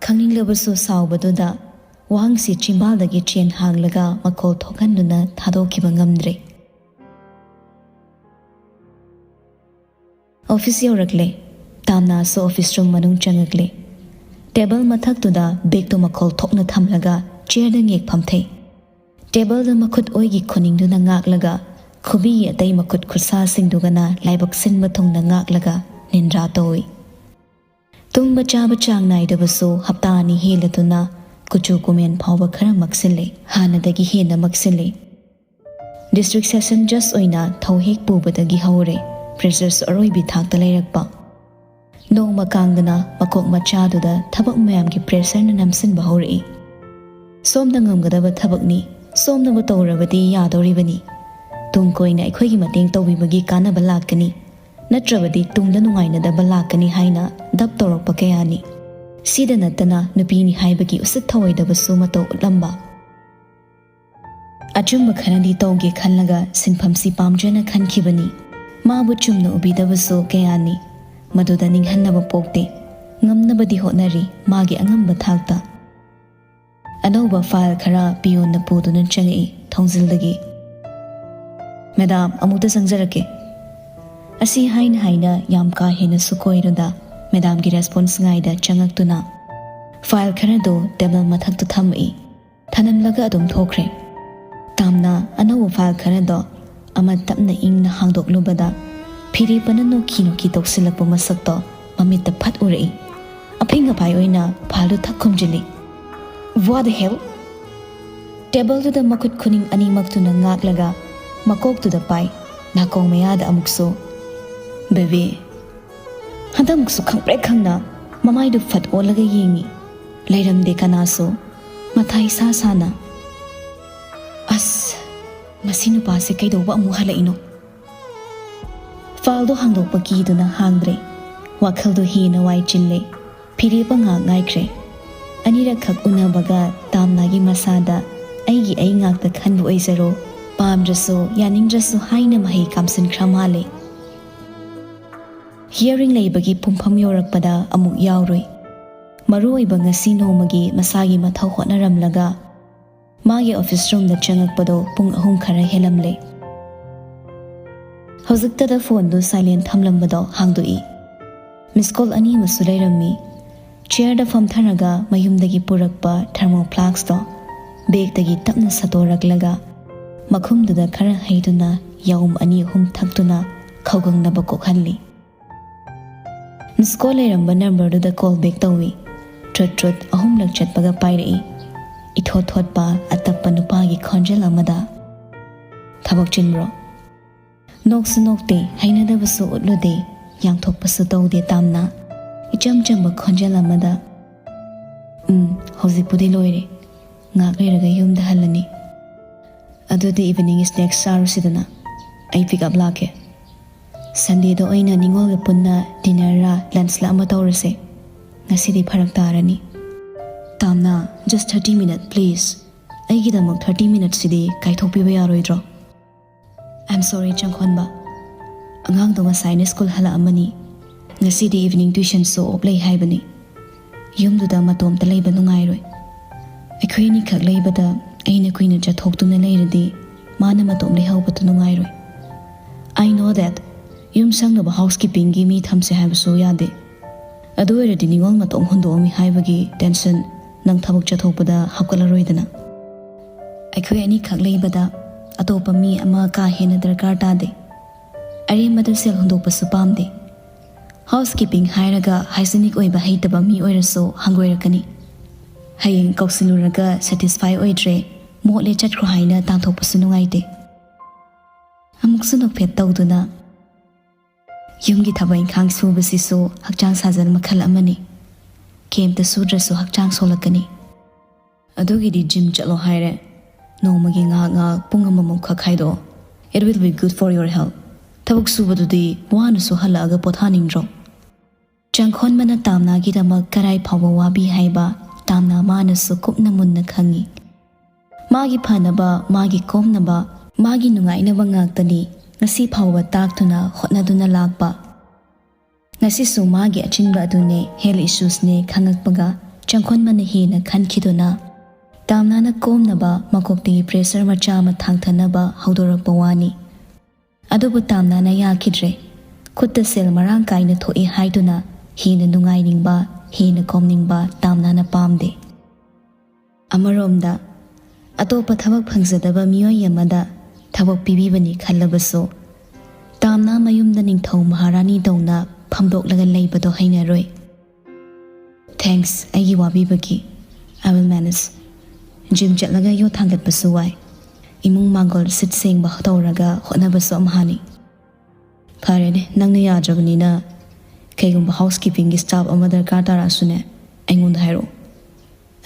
ꯈꯪꯅꯤꯡꯂꯕꯁꯨ ꯁꯥꯎꯕꯗꯨꯗ ꯋꯥꯍꯪꯁꯤ ꯆꯤꯝꯕꯥꯜꯗꯒꯤ ꯆꯦꯟ ꯍꯥꯡꯂꯒ ꯃꯈꯣꯜ ꯊꯣꯛꯍꯟꯗꯨꯅ ꯊꯥꯗꯣꯛꯈꯤꯕ ꯉꯝꯗ꯭ꯔꯦ꯫ ꯑꯣꯐꯤꯁ ꯌꯧꯔꯛꯂꯦ꯫ ꯇꯥꯝꯅꯥꯁꯨ ꯑꯣꯐꯤꯁ ꯔꯨꯝ ꯃꯅꯨꯡ ꯆꯪꯉꯛꯂꯦ꯫ ꯇꯦꯕꯜ ꯃꯊꯛꯇꯨꯗ ꯕꯦꯒꯇꯨ ꯃꯈꯣꯜ ꯊꯣꯛꯅ ꯊꯝꯂꯒ ꯆꯤꯌꯔꯗ ꯉꯦꯛ ꯐꯝꯊꯩ꯫ ꯇꯦꯕꯜꯗ ꯃꯈꯨꯠ ꯑꯣꯏꯒꯤ ꯈꯨꯅꯤꯡꯗꯨꯅ ꯉꯥꯛꯂꯒ ꯈꯨꯕꯤꯒꯤ ꯑꯇꯩ ꯃꯈꯨꯠ ꯈꯨꯠꯁꯥꯁꯤꯡꯗꯨꯒꯅ ꯂꯥꯏꯕꯛ ꯁꯤꯟꯕ ꯊꯨꯡꯅ ꯉꯥꯛꯂꯒ ꯅꯤꯟꯗ꯭ꯔꯥ ꯇꯧꯏ꯫ ꯇꯨꯝꯕ ꯆꯥꯕ ꯆꯥꯡ ꯅꯥꯏꯗꯕꯁꯨ ꯍꯞꯇꯥ ꯑꯅꯤ ꯍꯦꯜꯂꯗꯨꯅ ꯀꯨꯆꯨ ꯀꯨꯃꯦꯟ ꯐꯥꯎꯕ ꯈꯔ ꯃꯛꯁꯤꯜꯂꯦ, ꯍꯥꯟꯅꯗꯒꯤ ꯍꯦꯟꯅ ꯃꯛꯁꯤꯜꯂꯦ꯫ ꯗꯤꯁꯇ꯭ꯔꯤꯛ ꯁꯦꯁꯟ ꯖꯖ ꯑꯣꯏꯅ ꯊꯧ ꯍꯦꯛ ꯄꯨꯕꯗꯒꯤ ꯍꯧꯔꯦ ꯄ꯭ꯔꯦꯁꯔꯁꯨ ꯑꯔꯣꯏꯕꯤ ꯊꯥꯛꯇ ꯂꯩꯔꯛꯄ꯫ ꯅꯣꯡꯃ ꯀꯥꯡꯗꯅ ꯃꯀꯣꯛ ꯃꯆꯥꯗꯨꯗ ꯊꯕꯛ ꯃꯌꯥꯝꯒꯤ ꯄ꯭ꯔꯦꯁꯔꯅ ꯅꯝꯁꯤꯟꯕ ꯍꯧꯔꯛꯏ꯫ ꯁꯣꯝꯗ ꯉꯝꯒꯗꯕ ꯊꯕꯛꯅꯤ, ꯁꯣꯝꯅꯕꯨ ꯇꯧꯔꯕꯗꯤ ꯌꯥꯗꯧꯔꯤꯕꯅꯤ꯫ ꯇꯨꯡ ꯀꯣꯏꯅ ꯑꯩꯈꯣꯏꯒꯤ ꯃꯇꯦꯡ ꯇꯧꯕꯤꯕꯒꯤ ꯀꯥꯟꯅꯕ ꯂꯥꯛꯀꯅꯤ, ꯅꯠꯇ꯭ꯔꯕꯗꯤ ꯇꯨꯡꯗ ꯅꯨꯡꯉꯥꯏꯅꯗꯕ ꯂꯥꯛꯀꯅꯤ ꯍꯥꯏꯅ ꯗꯞ ꯇꯧꯔꯛꯄ ꯀꯌꯥꯅꯤ꯫ ꯁꯤꯗ ꯅꯠꯇꯅ ꯅꯨꯄꯤꯅꯤ ꯍꯥꯏꯕꯒꯤ ꯎꯁꯤꯠ ꯊꯑꯣꯏꯗꯕꯁꯨ ꯃꯇꯧ ꯎꯠꯂꯝꯕ꯫ ꯑꯆꯨꯝꯕ ꯈꯔꯗꯤ ꯇꯧꯒꯦ ꯈꯜꯂꯒ ꯁꯤꯟꯐꯝꯁꯤ ꯄꯥꯝꯖꯅ ꯈꯟꯈꯤꯕꯅꯤ꯫ ꯃꯥꯕꯨ ꯆꯨꯝꯅ ꯎꯕꯤꯗꯕꯁꯨ ꯀꯌꯥꯅꯤ꯫ ꯃꯗꯨꯗ ꯅꯤꯡꯍꯟꯅꯕ ꯄꯣꯛꯇꯦ꯫ ꯉꯝꯅꯕꯗꯤ ꯍꯣꯠꯅꯔꯤ ꯃꯥꯒꯤ ꯑꯉꯝꯕ ꯊꯥꯛꯇ꯫ ꯑꯅꯧꯕ ꯐꯥꯏꯜ ꯈꯔ ꯄꯤꯌꯣꯟꯅ ꯄꯨꯗꯨꯅ ꯆꯪꯉꯛꯏ ꯊꯣꯡꯖꯤꯜꯗꯒꯤ꯫ "ꯃꯦꯗꯥꯝ, ꯑꯃꯨꯛꯇ ꯆꯪꯖꯔꯛꯀꯦ"꯫ ꯑꯁꯤ ꯍꯥꯏꯅ ꯍꯥꯏꯅ ꯌꯥꯝ ꯀꯥ ꯍꯦꯟꯅꯁꯨ ꯀꯣꯏꯔꯨꯗ ꯃꯦꯗꯥꯝꯒꯤ ꯔꯦꯁꯄꯣꯟꯁ ꯉꯥꯏꯗ ꯆꯪꯉꯛꯇꯨꯅ ꯐꯥꯏꯜ ꯈꯔꯗꯨ ꯇꯦꯕꯜ ꯃꯊꯛꯇ ꯊꯝꯃꯛꯏ꯫ ꯊꯅꯝꯂꯒ ꯑꯗꯨꯝ ꯊꯣꯛꯈ꯭ꯔꯦ꯫ ꯇꯥꯝꯅ ꯑꯅꯧꯕ ꯐꯥꯏꯜ ꯈꯔꯗꯣ ꯑꯃ ꯇꯞꯅ ꯏꯪꯅ ꯍꯥꯡꯗꯣꯛꯂꯨꯕꯗ ꯐꯤꯔꯦꯞꯄꯅ ꯅꯣꯛꯈꯤ ꯅꯣꯛꯈꯤ ꯇꯧꯁꯤꯜꯂꯛꯄ ꯃꯁꯛꯇꯣ ꯃꯃꯤꯠꯇ ꯐꯠ ꯎꯔꯛꯏ꯫ ꯑꯐꯤꯡ ꯑꯐꯥꯏ ꯑꯣꯏꯅ ꯐꯥꯏꯜꯗꯨ ꯊꯛ ꯈꯨꯝꯖꯤꯜꯂꯤ꯫ "What the hell?" ꯇꯦꯕꯜꯗꯨꯗ ꯃꯈꯨꯠ ꯈꯨꯅꯤꯡ ꯑꯅꯤꯃꯛꯇꯨꯅ ꯉꯥꯛꯂꯒ ꯃꯀꯣꯛꯇꯨꯗ ꯄꯥꯏ, ꯅꯥꯀꯣꯡ ꯃꯌꯥꯗ ꯑꯃꯨꯛꯁꯨ꯫ "ꯕꯦꯕꯤ"꯫ ꯍꯟꯗꯛꯃꯨꯛꯁꯨ ꯈꯪꯄ꯭ꯔꯦꯛ ꯈꯪꯅ ꯃꯃꯥꯏꯗꯨ ꯐꯠ ꯑꯣꯜꯂꯒ ꯌꯦꯡꯉꯤ꯫ ꯂꯩꯔꯝꯗꯦ ꯀꯅꯥꯁꯨ꯫ ꯃꯊꯥ ꯏꯁꯥ ꯁꯥꯅ, "ꯑꯁ, ꯃꯁꯤ ꯅꯨꯄꯥꯁꯦ ꯀꯩꯗꯧꯕ ꯑꯃꯨꯛ ꯍꯜꯂꯛꯏꯅꯣ?" ꯐꯥꯏꯜꯗꯣ ꯍꯥꯡꯗꯣꯛꯄ ꯀꯤꯗꯨꯅ ꯍꯥꯡꯗ꯭ꯔꯦ꯫ ꯋꯥꯈꯜꯗꯣ ꯍꯦꯟꯅ ꯋꯥꯏ ꯆꯤꯜꯂꯦ꯫ ꯐꯤꯔꯦꯞꯄ ꯉꯥꯛ ꯉꯥꯏꯈ꯭ꯔꯦ꯫ ꯑꯅꯤꯔꯛꯈꯛ ꯎꯅꯕꯒ ꯇꯥꯝꯅꯥꯒꯤ ꯃꯁꯥꯗ "ꯑꯩꯒꯤ ꯑꯩ ꯉꯥꯛꯇ ꯈꯟꯕ ꯑꯣꯏꯖꯔꯣ, ꯄꯥꯝꯗ꯭ꯔꯁꯨ ꯌꯥꯅꯤꯡꯗ꯭ꯔꯁꯨ" ꯍꯥꯏꯅ ꯃꯍꯩ ꯀꯥꯝꯁꯤꯟꯈ꯭ꯔ ꯃꯥꯜꯂꯦ꯫ ꯍꯤꯌꯔꯤꯡ ꯂꯩꯕꯒꯤ ꯄꯨꯡꯐꯝ ꯌꯧꯔꯛꯄꯗ ꯑꯃꯨꯛ ꯌꯥꯎꯔꯨꯏ꯫ ꯃꯔꯨ ꯑꯣꯏꯕ ꯉꯁꯤ ꯅꯣꯡꯃꯒꯤ ꯃꯁꯥꯒꯤ ꯃꯊꯧ ꯍꯣꯠꯅꯔꯝꯂꯒ ꯃꯥꯒꯤ ꯑꯣꯐꯤꯁ ꯔꯨꯝꯗ ꯆꯪꯉꯛꯄꯗꯣ ꯄꯨꯡ ꯑꯍꯨꯝ ꯈꯔ ꯍꯦꯜꯂꯝꯂꯦ꯫ ꯍꯧꯖꯤꯛꯇꯗ ꯐꯣꯟꯗꯨ ꯁꯥꯏꯂꯦꯟ ꯊꯝꯂꯝꯕꯗꯣ ꯍꯥꯡꯗꯣꯛꯏ꯫ ꯃꯤꯁ ꯀꯣꯜ ꯑꯅꯤ ꯑꯃꯁꯨ ꯂꯩꯔꯝꯃꯤ꯫ ꯆꯤꯌꯔꯗ ꯐꯝꯊꯔꯒ ꯃꯌꯨꯝꯗꯒꯤ ꯄꯨꯔꯛꯄ ꯊꯔꯃꯣ ꯐ꯭ꯂꯥꯛꯁꯇꯣ ꯕꯦꯒꯇꯒꯤ ꯇꯞꯅ ꯁꯠꯇꯣꯔꯛꯂꯒ ꯃꯈꯨꯝꯗꯨꯗ ꯈꯔ ꯍꯩꯗꯨꯅ ꯌꯥꯎꯝ ꯑꯅꯤ ꯑꯍꯨꯝ ꯊꯛꯇꯨꯅ ꯈꯧꯒꯪꯅꯕ ꯀꯣꯛꯍꯜꯂꯤ꯫ ꯃꯤꯁ ꯀꯣꯜ ꯂꯩꯔꯝꯕ ꯅꯝꯕꯔꯗꯨꯗ ꯀꯣꯜ ꯕꯦꯛ ꯇꯧꯏ꯫ ꯇ꯭ꯔꯨꯠ ꯇ꯭ꯔꯨꯠ ꯑꯍꯨꯝꯂꯛ ꯆꯠꯄꯒ ꯄꯥꯏꯔꯛꯏ꯫ ꯏꯊꯣꯠ ꯊꯣꯠꯄ ꯑꯇꯞꯄ ꯅꯨꯄꯥꯒꯤ ꯈꯣꯟꯖꯦꯜ ꯑꯃꯗ꯫ "ꯊꯕꯛ ꯆꯤꯟꯕ꯭ꯔꯣ?" ꯅꯣꯛꯁꯨ ꯅꯣꯛꯇꯦ, ꯍꯩꯅꯗꯕꯁꯨ ꯎꯠꯂꯨꯗꯦ, ꯌꯥꯡꯊꯣꯛꯄꯁꯨ ꯇꯧꯗꯦ ꯇꯥꯝꯅ꯫ ꯏꯆꯝ ꯆꯝꯕ ꯈꯣꯟꯖꯦꯜ ꯑꯃꯗ, "ꯎꯝ, ꯍꯧꯖꯤꯛꯄꯨꯗꯤ ꯂꯣꯏꯔꯦ꯫ ꯉꯥꯏꯍꯥꯛ ꯂꯩꯔꯒ ꯌꯨꯝꯗ ꯍꯜꯂꯅꯤ꯫ ꯑꯗꯨꯗꯤ ꯏꯚꯤꯅꯤꯡ ꯁ꯭ꯅꯦꯛꯁ ꯆꯥꯔꯨꯁꯤꯗꯅ꯫ ꯑꯩ ꯄꯤꯛ ꯑꯞ ꯂꯥꯛꯀꯦ꯫ ꯁꯟꯗꯦꯗ ꯑꯣꯏꯅ ꯅꯤꯉꯣꯜꯒ ꯄꯨꯟꯅ ꯗꯤꯅꯔꯔꯥ ꯂꯟꯁꯂ ꯑꯃ ꯇꯧꯔꯁꯦ꯫ ꯉꯁꯤꯗꯤ ꯐꯔꯛ ꯇꯥꯔꯅꯤ꯫" "ꯇꯥꯝꯅ, just thirty minute, please꯫ ꯑꯩꯒꯤꯗꯃꯛ ꯊꯥꯔꯇꯤ ꯃꯤꯅꯠꯁꯤꯗꯤ ꯀꯥꯏꯊꯣꯛꯄꯤꯕ ꯌꯥꯔꯣꯏꯗ꯭ꯔꯣ?" "I'm sorry, ꯆꯪꯈꯣꯟꯕ꯫ ꯑꯉꯥꯡꯗꯣ ꯉꯁꯥꯏꯅ ꯁ꯭ꯀꯨꯜ ꯍꯜꯂꯛꯑꯝꯃꯅꯤ꯫ ꯉꯁꯤꯗꯤ evening tuition ꯁꯨ off ꯂꯩ ꯍꯥꯏꯕꯅꯤ꯫ ꯌꯨꯝꯗꯨꯗ ꯃꯇꯣꯝꯇ ꯂꯩꯕ ꯅꯨꯡꯉꯥꯏꯔꯣꯏ꯫ ꯑꯩꯈꯣꯏ ꯑꯅꯤꯈꯛ ꯂꯩꯕꯗ ꯑꯩꯅ ꯀꯨꯏꯅ ꯆꯠꯊꯣꯛꯇꯨꯅ ꯂꯩꯔꯗꯤ ꯃꯥꯅ ꯃꯇꯣꯝ ꯂꯩꯍꯧꯕꯗꯨ ꯅꯨꯡꯉꯥꯏꯔꯣꯏ꯫ I know that. ꯌꯨꯝ ꯁꯪꯅꯕ housekeeping ꯒꯤ ꯃꯤ ꯊꯝꯁꯦ ꯍꯥꯏꯕꯁꯨ ꯌꯥꯗꯦ꯫ ꯑꯗꯨ ꯑꯣꯏꯔꯗꯤ ꯅꯤꯉꯣꯜ ꯃꯇꯣꯝ ꯍꯨꯟꯗꯣꯛꯑꯝꯃꯤ ꯍꯥꯏꯕꯒꯤ tension ꯅꯪ ꯊꯕꯛ ꯆꯠꯊꯣꯛꯄꯗ ꯍꯥꯞꯀꯠꯂꯔꯣꯏꯗꯅ꯫ ꯑꯩꯈꯣꯏ ꯑꯅꯤꯈꯛ ꯂꯩꯕꯗ ꯑꯇꯣꯞꯄ ꯃꯤ ꯑꯃ ꯀꯥ ꯍꯦꯟꯅ ꯗꯔꯀꯥꯔ ꯇꯥꯗꯦ꯫ ꯑꯔꯦꯝꯕꯗ ꯁꯦꯜ ꯍꯨꯟꯗꯣꯛꯄꯁꯨ ꯄꯥꯝꯗꯦ꯫ Housekeeping ꯍꯥꯏꯔꯒ hygienic ꯑꯣꯏꯕ ꯍꯩꯇꯕ ꯃꯤ ꯑꯣꯏꯔꯁꯨ ꯍꯪꯒꯣꯏꯔꯛꯀꯅꯤ꯫ ꯍꯌꯦꯡ ꯀꯧꯁꯤꯜꯂꯨꯔꯒ satisfy ꯑꯣꯏꯗ꯭ꯔꯦ, ꯃꯣꯠꯂꯦ ꯆꯠꯈ꯭ꯔꯣ ꯍꯥꯏꯅ ꯇꯥꯟꯊꯣꯛꯄꯁꯨ ꯅꯨꯡꯉꯥꯏꯇꯦ꯫ ꯑꯃꯨꯛꯁꯨ ꯅꯣꯛꯐꯦꯠ ꯇꯧꯗꯨꯅ, ꯌꯨꯝꯒꯤ ꯊꯕꯛ ꯏꯪꯈꯥꯡ ꯁꯨꯕꯁꯤꯁꯨ ꯍꯛꯆꯥꯡ ꯁꯥꯖꯦꯜ ꯃꯈꯜ ꯑꯃꯅꯤ꯫ ꯀꯦꯝꯇ ꯁꯨꯗ꯭ꯔꯁꯨ ꯍꯛꯆꯥꯡ ꯁꯣꯛꯂꯛꯀꯅꯤ꯫ ꯑꯗꯨꯒꯤꯗꯤ gym ꯆꯠꯂꯣ ꯍꯥꯏꯔꯦ꯫ ꯅꯣꯡꯃꯒꯤ ꯉꯥꯏꯍꯥꯛ ꯉꯥꯏꯍꯥꯛ ꯄꯨꯡ ꯑꯃꯃꯨꯛ ꯈꯛ ꯈꯥꯏꯗꯣꯛꯑꯣ꯫ It will be good for your health. ꯊꯕꯛ ꯁꯨꯕꯗꯨꯗꯤ ꯋꯥꯅꯁꯨ ꯍꯜꯂꯛꯑꯒ ꯄꯣꯊꯥꯅꯤꯡꯗ꯭ꯔꯣ? ꯆꯪꯈꯣꯟꯕꯅ ꯇꯥꯝꯅꯥꯒꯤꯗꯃꯛ ꯀꯔꯥꯏ ꯐꯥꯎꯕ ꯋꯥꯕꯤ ꯍꯥꯏꯕ ꯇꯥꯝꯅꯥ ꯃꯥꯅꯁꯨ ꯀꯨꯞꯅ ꯃꯨꯟꯅ ꯈꯪꯏ꯫ ꯃꯥꯒꯤ ꯐꯅꯕ, ꯃꯥꯒꯤ ꯀꯣꯝꯅꯕ, ꯃꯥꯒꯤ ꯅꯨꯡꯉꯥꯏꯅꯕ ꯉꯥꯛꯇꯅꯤ ꯉꯁꯤ ꯐꯥꯎꯕ ꯇꯥꯛꯇꯨꯅ ꯍꯣꯠꯅꯗꯨꯅ ꯂꯥꯛꯄ꯫ ꯉꯁꯤꯁꯨ ꯃꯥꯒꯤ ꯑꯆꯤꯟꯕ ꯑꯗꯨꯅꯦ health issues ꯅꯦ ꯈꯪꯉꯛꯄꯒ ꯆꯪꯈꯣꯟꯕꯅ ꯍꯦꯟꯅ ꯈꯟꯈꯤꯗꯨꯅ ꯇꯥꯝꯅꯥꯅ ꯀꯣꯝꯅꯕ ꯃꯀꯣꯛꯇꯒꯤ pressure ꯃꯆꯥ ꯑꯃ ꯊꯥꯡꯊꯅꯕ ꯍꯧꯗꯣꯔꯛꯄ ꯋꯥꯅꯤ꯫ ꯑꯗꯨꯕꯨ ꯇꯥꯝꯅꯥꯅ ꯌꯥꯈꯤꯗ꯭ꯔꯦ꯫ ꯈꯨꯠꯇ ꯁꯦꯜ ꯃꯔꯥꯡ ꯀꯥꯏꯅ ꯊꯣꯛꯏ ꯍꯥꯏꯗꯨꯅ ꯍꯦꯟꯅ ꯅꯨꯡꯉꯥꯏꯅꯤꯡꯕ, ꯍꯦꯟꯅ ꯀꯣꯝꯅꯤꯡꯕ ꯇꯥꯝꯅꯥꯅ ꯄꯥꯝꯗꯦ꯫ ꯑꯃꯔꯣꯝꯗ, ꯑꯇꯣꯞꯄ ꯊꯕꯛ ꯐꯪꯖꯗꯕ ꯃꯤꯑꯣꯏ ꯑꯃꯗ ꯊꯕꯛ ꯄꯤꯕꯤꯕꯅꯤ ꯈꯜꯂꯕꯁꯨ, ꯇꯥꯝꯅꯥ ꯃꯌꯨꯝꯗ ꯅꯤꯡꯊꯧ ꯃꯍꯥꯔꯥꯅꯤ ꯇꯧꯅ ꯐꯝꯗꯣꯛꯂꯒ ꯂꯩꯕꯗꯣ ꯍꯩꯅꯔꯣꯏ꯫ Thanks, ꯑꯩꯒꯤ ꯋꯥꯕꯤꯕꯒꯤ꯫ I will manage. Gym ꯆꯠꯂꯒ ꯌꯣꯠ ꯊꯥꯡꯒꯠꯄꯁꯨ ꯋꯥꯏ꯫ ꯏꯃꯨꯡ ꯃꯥꯡꯒꯣꯜ ꯁꯤꯠ ꯁꯦꯡꯕ ꯇꯧꯔꯒ ꯍꯣꯠꯅꯕꯁꯨ ꯑꯃꯍꯥꯅꯤ꯫ ꯐꯔꯦꯅꯦ, ꯅꯪꯅ ꯌꯥꯗ꯭ꯔꯕꯅꯤꯅ ꯀꯩꯒꯨꯝꯕ housekeeping ꯒꯤ staff ꯑꯃ ꯗꯔꯀꯥꯔ ꯇꯥꯔꯛꯑꯁꯨꯅꯦ, ꯑꯩꯉꯣꯟꯗ ꯍꯥꯏꯔꯛꯑꯣ꯫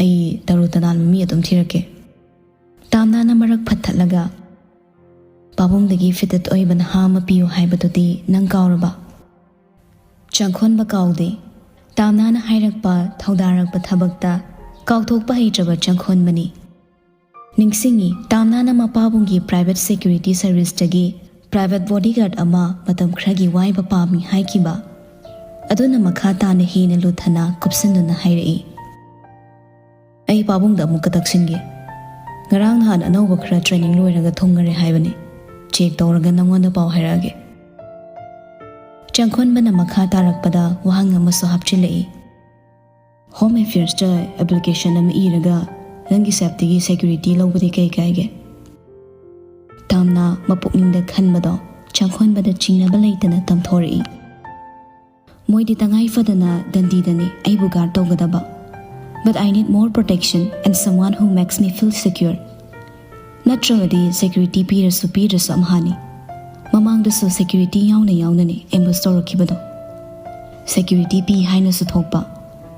ꯑꯩ ꯇꯔꯨ ꯇꯅꯥꯟꯕ ꯃꯤ ꯑꯗꯨꯝ ꯊꯤꯔꯛꯀꯦ꯫ ꯇꯥꯝꯅꯥꯅ ꯃꯔꯛ ꯐꯠꯊꯠꯂꯒ, ꯄꯥꯕꯨꯡꯗꯒꯤ fitted ꯑꯣꯏꯕ ꯅꯍꯥ ꯑꯃ ꯄꯤꯌꯨ ꯍꯥꯏꯕꯗꯨꯗꯤ ꯅꯪ ꯀꯥꯎꯔꯕ? ꯆꯪꯈꯣꯟꯕ ꯀꯥꯎꯗꯦ꯫ ꯇꯥꯝꯅꯥꯅ ꯍꯥꯏꯔꯛꯄ, ꯊꯧꯗꯥꯔꯛꯄ ꯊꯕꯛꯇ ꯀꯥꯎꯊꯣꯛꯄ ꯍꯩꯇ꯭ꯔꯕ ꯆꯪꯈꯣꯟꯕꯅꯤ꯫ ꯅꯤꯡꯁꯤꯡꯉꯤ, ꯇꯥꯝꯅꯥꯅ ꯃꯄꯥꯕꯨꯡꯒꯤ private security service ꯇꯒꯤ private bodyguard ꯑꯃ ꯃꯇꯝ ꯈꯔꯒꯤ ꯋꯥꯏꯕ ꯄꯥꯝꯃꯤ ꯍꯥꯏꯈꯤꯕ꯫ ꯑꯗꯨꯅ ꯃꯈꯥ ꯇꯥꯅ ꯍꯦꯟꯅ ꯂꯨꯊꯅ ꯀꯨꯞꯁꯟꯗꯨꯅ ꯍꯥꯏꯔꯛꯏ꯫ ꯑꯩ ꯄꯥꯕꯨꯡꯗ ꯑꯃꯨꯛꯀ ꯇꯛꯁꯤꯟꯒꯦ꯫ ꯉꯔꯥꯡ ꯅꯍꯥꯟ ꯑꯅꯧꯕ ꯈꯔ training ꯂꯣꯏꯔꯒ ꯊꯨꯡꯉꯔꯦ ꯍꯥꯏꯕꯅꯤ꯫ Check ꯇꯧꯔꯒ ꯅꯪꯉꯣꯟꯗ ꯄꯥꯎ ꯍꯥꯏꯔꯛꯑꯒꯦ꯫ ꯆꯪꯈꯣꯟꯕꯅ ꯃꯈꯥ ꯇꯥꯔꯛꯄꯗ ꯋꯥꯍꯪ ꯑꯃꯁꯨ ꯍꯥꯞꯆꯤꯜꯂꯛꯏ꯫ Home Affairsꯇ application ꯑꯃ ꯏꯔꯒ ꯅꯪꯒꯤ safetyꯒꯤ security ꯂꯧꯕꯗꯤ ꯀꯩ ꯀꯥꯏꯒꯦ? ꯇꯥꯝꯅ ꯃꯄꯨꯛꯅꯤꯡꯗ ꯈꯟꯕꯗꯣ ꯆꯪꯈꯣꯟꯕꯗ ꯆꯤꯡꯅꯕ ꯂꯩꯇꯅ ꯇꯝꯊꯣꯔꯛꯏ꯫ ꯃꯣꯏꯗꯤ ꯇꯉꯥꯏ ꯐꯗꯅ ꯗꯟꯗꯤꯗꯅꯤ ꯑꯩꯕꯨ guard ꯇꯧꯒꯗꯕ꯫ But I need more protection and someone who makes me feel secure. ꯅꯠꯇ꯭ꯔꯕꯗꯤ security ꯄꯤꯔꯁꯨ ꯄꯤꯗ꯭ꯔꯁꯨ ꯑꯝꯍꯥꯅꯤ꯫ ꯃꯃꯥꯡꯗꯁꯨ security ꯌꯥꯎꯅ ꯌꯥꯎꯅꯅꯤ ambush ꯇꯧꯔꯛꯈꯤꯕꯗꯣ꯫ Security ꯄꯤ ꯍꯥꯏꯅꯁꯨ ꯊꯣꯛꯄ,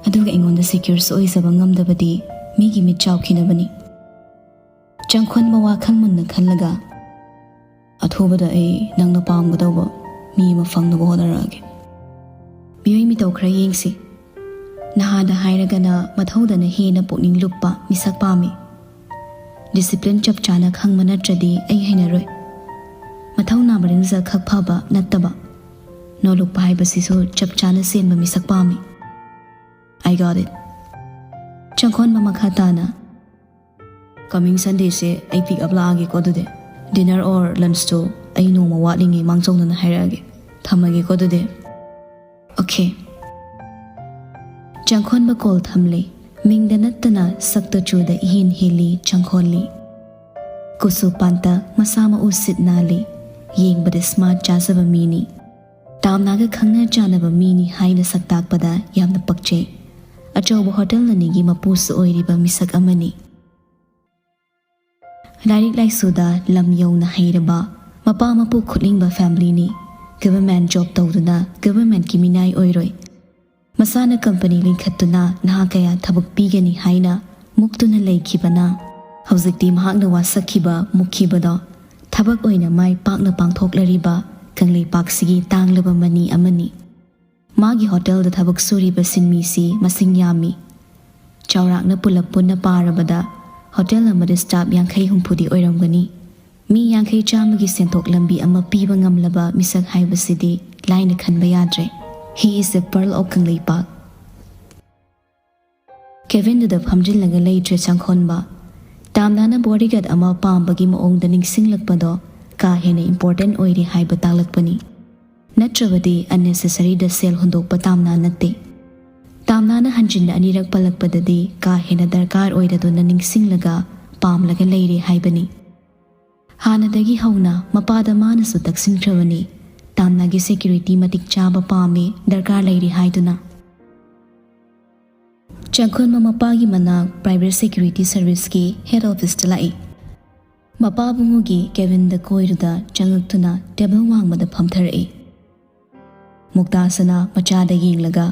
ꯑꯗꯨꯒ ꯑꯩꯉꯣꯟꯗ secureꯁꯨ ꯑꯣꯏꯖꯕ ꯉꯝꯗꯕꯗꯤ ꯃꯤꯒꯤ ꯃꯤꯠ ꯆꯥꯎꯈꯤꯅꯕꯅꯤ꯫ ꯆꯪꯈꯣꯟꯕ ꯋꯥꯈꯜ ꯃꯨꯟꯅ ꯈꯜꯂꯒ, "ꯑꯊꯨꯕꯗ ꯑꯩ ꯅꯪꯅ ꯄꯥꯝꯒꯗꯧꯕ ꯃꯤ ꯑꯃ ꯐꯪꯅꯕ ꯍꯣꯠꯅꯔꯛꯑꯒꯦ꯫" ꯃꯤꯑꯣꯏ ꯃꯤꯇꯧ ꯈꯔ ꯌꯦꯡꯁꯤ꯫ ꯅꯍꯥꯗ ꯍꯥꯏꯔꯒꯅ ꯃꯊꯧꯗꯅ ꯍꯦꯟꯅ ꯄꯨꯛꯅꯤꯡ ꯂꯨꯞꯄ ꯃꯤꯁꯛ ꯄꯥꯝꯃꯤ꯫ Discipline ꯆꯞ ꯆꯥꯅ ꯈꯪꯕ ꯅꯠꯇ꯭ꯔꯗꯤ ꯑꯩ ꯍꯩꯅꯔꯣꯏ꯫ ꯃꯊꯧꯅꯥ ꯃꯔꯤꯡꯖ ꯈꯛ ꯐꯕ ꯅꯠꯇꯕ, ꯅꯣꯂꯨꯛꯄ ꯍꯥꯏꯕꯁꯤꯁꯨ ꯆꯞ ꯆꯥꯅ ꯁꯦꯟꯕ ꯃꯤꯁꯛ ꯄꯥꯝꯃꯤ꯫ I got it꯫ ꯆꯪꯈꯣꯟꯕ ꯃꯈꯥ ꯇꯥꯅ, "Coming Sundayꯁꯦ ꯑꯩ pick up ꯂꯥꯛꯑꯒꯦꯀꯣ ꯑꯗꯨꯗꯤ꯫ Dinner or lunchꯇꯣ ꯑꯩ ꯅꯣꯡꯃ ꯋꯥꯠꯂꯤꯉꯩ ꯃꯥꯡꯖꯧꯅꯅ ꯍꯥꯏꯔꯛꯑꯒꯦ꯫ ꯊꯝꯃꯒꯦꯀꯣ ꯑꯗꯨꯗꯤ꯫" "Okay꯫" ꯆꯪꯈꯣꯟꯕ call ꯊꯝꯂꯦ꯫ ꯃꯤꯡꯗ ꯅꯠꯇꯅ ꯁꯛꯇ ꯆꯨꯗ ꯏꯍꯦꯟ ꯍꯦꯜꯂꯤ ꯆꯪꯈꯣꯜꯂꯤ꯫ ꯀꯨꯆꯨ ꯄꯥꯟꯇ, ꯃꯁꯥ ꯃꯎ ꯁꯤꯠ ꯅꯥꯜꯂꯤ꯫ ꯌꯦꯡꯕꯗ smart ꯆꯥꯖꯕ ꯃꯤꯅꯤ꯫ ꯇꯥꯝꯅꯥꯒ ꯈꯪꯅ ꯆꯥꯟꯅꯕ ꯃꯤꯅꯤ ꯍꯥꯏꯅ ꯁꯛꯇꯥꯛꯄꯗ ꯌꯥꯝꯅ ꯄꯛꯆꯩ꯫ ꯑꯆꯧꯕ hotel ꯑꯅꯤꯒꯤ ꯃꯄꯨꯁꯨ ꯑꯣꯏꯔꯤꯕ ꯃꯤꯁꯛ ꯑꯃꯅꯤ꯫ ꯂꯥꯏꯔꯤꯛ ꯂꯥꯏꯁꯨꯗ ꯂꯝ ꯌꯧꯅ ꯍꯩꯔꯕ, ꯃꯄꯥ ꯃꯄꯨ ꯈꯨꯠꯂꯤꯡꯕ familyꯅꯤ꯫ Government job ꯇꯧꯗꯨꯅ governmentꯀꯤ ꯃꯤꯅꯥꯏ ꯑꯣꯏꯔꯣꯏ꯫ ꯃꯁꯥꯅ company ꯂꯤꯡꯈꯠꯇꯨꯅ ꯅꯍꯥ ꯀꯌꯥ ꯊꯕꯛ ꯄꯤꯒꯅꯤ ꯍꯥꯏꯅ ꯃꯨꯛꯇꯨꯅ ꯂꯩꯈꯤꯕꯅ, ꯍꯧꯖꯤꯛꯇꯤ ꯃꯍꯥꯛꯅ ꯋꯥꯁꯛꯈꯤꯕ, ꯃꯨꯛꯈꯤꯕꯗꯣ ꯊꯕꯛ ꯑꯣꯏꯅ ꯃꯥꯏ ꯄꯥꯛꯅ ꯄꯥꯡꯊꯣꯛꯂꯔꯤꯕ ꯀꯪꯂꯩꯄꯥꯛꯁꯤꯒꯤ ꯇꯥꯡꯂꯕ ꯃꯅꯤ ꯑꯃꯅꯤ꯫ ꯃꯥꯒꯤ hotelꯗ ꯊꯕꯛ ꯁꯨꯔꯤꯕ ꯁꯤꯟꯃꯤꯁꯤ ꯃꯁꯤꯡ ꯌꯥꯝꯃꯤ꯫ ꯆꯥꯎꯔꯥꯛꯅ ꯄꯨꯂꯞ ꯄꯨꯟꯅ ꯄꯥꯔꯕꯗ hotel ꯑꯃꯗ staff ꯌꯥꯡꯈꯩ ꯍꯨꯝꯐꯨꯗꯤ ꯑꯣꯏꯔꯝꯒꯅꯤ꯫ ꯃꯤ ꯌꯥꯡꯈꯩ ꯆꯥꯝꯃꯒꯤ ꯁꯦꯟꯊꯣꯛ ꯂꯝꯕꯤ ꯑꯃ ꯄꯤꯕ ꯉꯝꯂꯕ ꯃꯤꯁꯛ ꯍꯥꯏꯕꯁꯤꯗꯤ ꯂꯥꯏꯅ ꯈꯟꯕ ꯌꯥꯗ꯭ꯔꯦ꯫ He is the pearl of Kangleipak. ꯀꯦꯕꯤꯟꯗꯨꯗ ꯐꯝꯖꯤꯜꯂꯒ ꯂꯩꯇ꯭ꯔꯦ ꯆꯪꯈꯣꯟꯕ꯫ ꯇꯥꯝꯅꯥꯅ ꯕꯣꯗꯤꯒꯥꯔꯗ ꯑꯃ ꯄꯥꯝꯕꯒꯤ ꯃꯑꯣꯡꯗ ꯅꯤꯡꯁꯤꯡꯂꯛꯄꯗꯣ ꯀꯥ ꯍꯦꯟꯅ ꯏꯝꯄꯣꯔꯇꯦꯟ ꯑꯣꯏꯔꯦ ꯍꯥꯏꯕ ꯇꯥꯛꯂꯛꯄꯅꯤ꯫ ꯅꯠꯇ꯭ꯔꯕꯗꯤ unnecessaryꯗ ꯁꯦꯜ ꯍꯨꯟꯗꯣꯛꯄ ꯇꯥꯝꯅꯥ ꯅꯠꯇꯦ꯫ ꯇꯥꯝꯅꯥꯅ ꯍꯟꯖꯤꯟꯅ ꯑꯅꯤꯔꯛ ꯄꯜꯂꯛꯄꯗꯗꯤ ꯀꯥ ꯍꯦꯟꯅ ꯗꯔꯀꯥꯔ ꯑꯣꯏꯔꯗꯨꯅ ꯅꯤꯡꯁꯤꯡꯂꯒ ꯄꯥꯝꯂꯒ ꯂꯩꯔꯦ ꯍꯥꯏꯕꯅꯤ꯫ ꯍꯥꯟꯅꯗꯒꯤ ꯍꯧꯅ ꯃꯄꯥꯗ ꯃꯥꯅꯁꯨ ꯇꯛꯁꯤꯟꯈ꯭ꯔꯕꯅꯤ, ꯇꯥꯝꯅꯥꯒꯤ ꯁꯦꯀ꯭ꯌꯨꯔꯤꯇꯤ ꯃꯇꯤꯛ ꯆꯥꯕ ꯄꯥꯝꯃꯤ, ꯗꯔꯀꯥꯔ ꯂꯩꯔꯤ ꯍꯥꯏꯗꯨꯅ꯫ ꯆꯪꯈꯣꯟꯕ ꯃꯄꯥꯒꯤ ꯃꯅꯥꯛ ꯄ꯭ꯔꯥꯏꯚꯦꯠ ꯁꯦꯀ꯭ꯌꯨꯔꯤꯇꯤ ꯁꯔꯚꯤꯁꯀꯤ ꯍꯦꯗ ꯑꯣꯐꯤꯁꯇ ꯂꯥꯛꯏ꯫ ꯃꯄꯥꯕꯨꯡꯉꯣꯒꯤ ꯀꯦꯕꯤꯟꯗ ꯀꯣꯏꯔꯨꯗ ꯆꯪꯉꯛꯇꯨꯅ ꯇꯦꯕꯜ ꯋꯥꯡꯃꯗ ꯐꯝꯊꯔꯛꯏ꯫ ꯃꯨꯛꯇꯥꯁꯅꯥ ꯃꯆꯥꯗ ꯌꯦꯡꯂꯒ,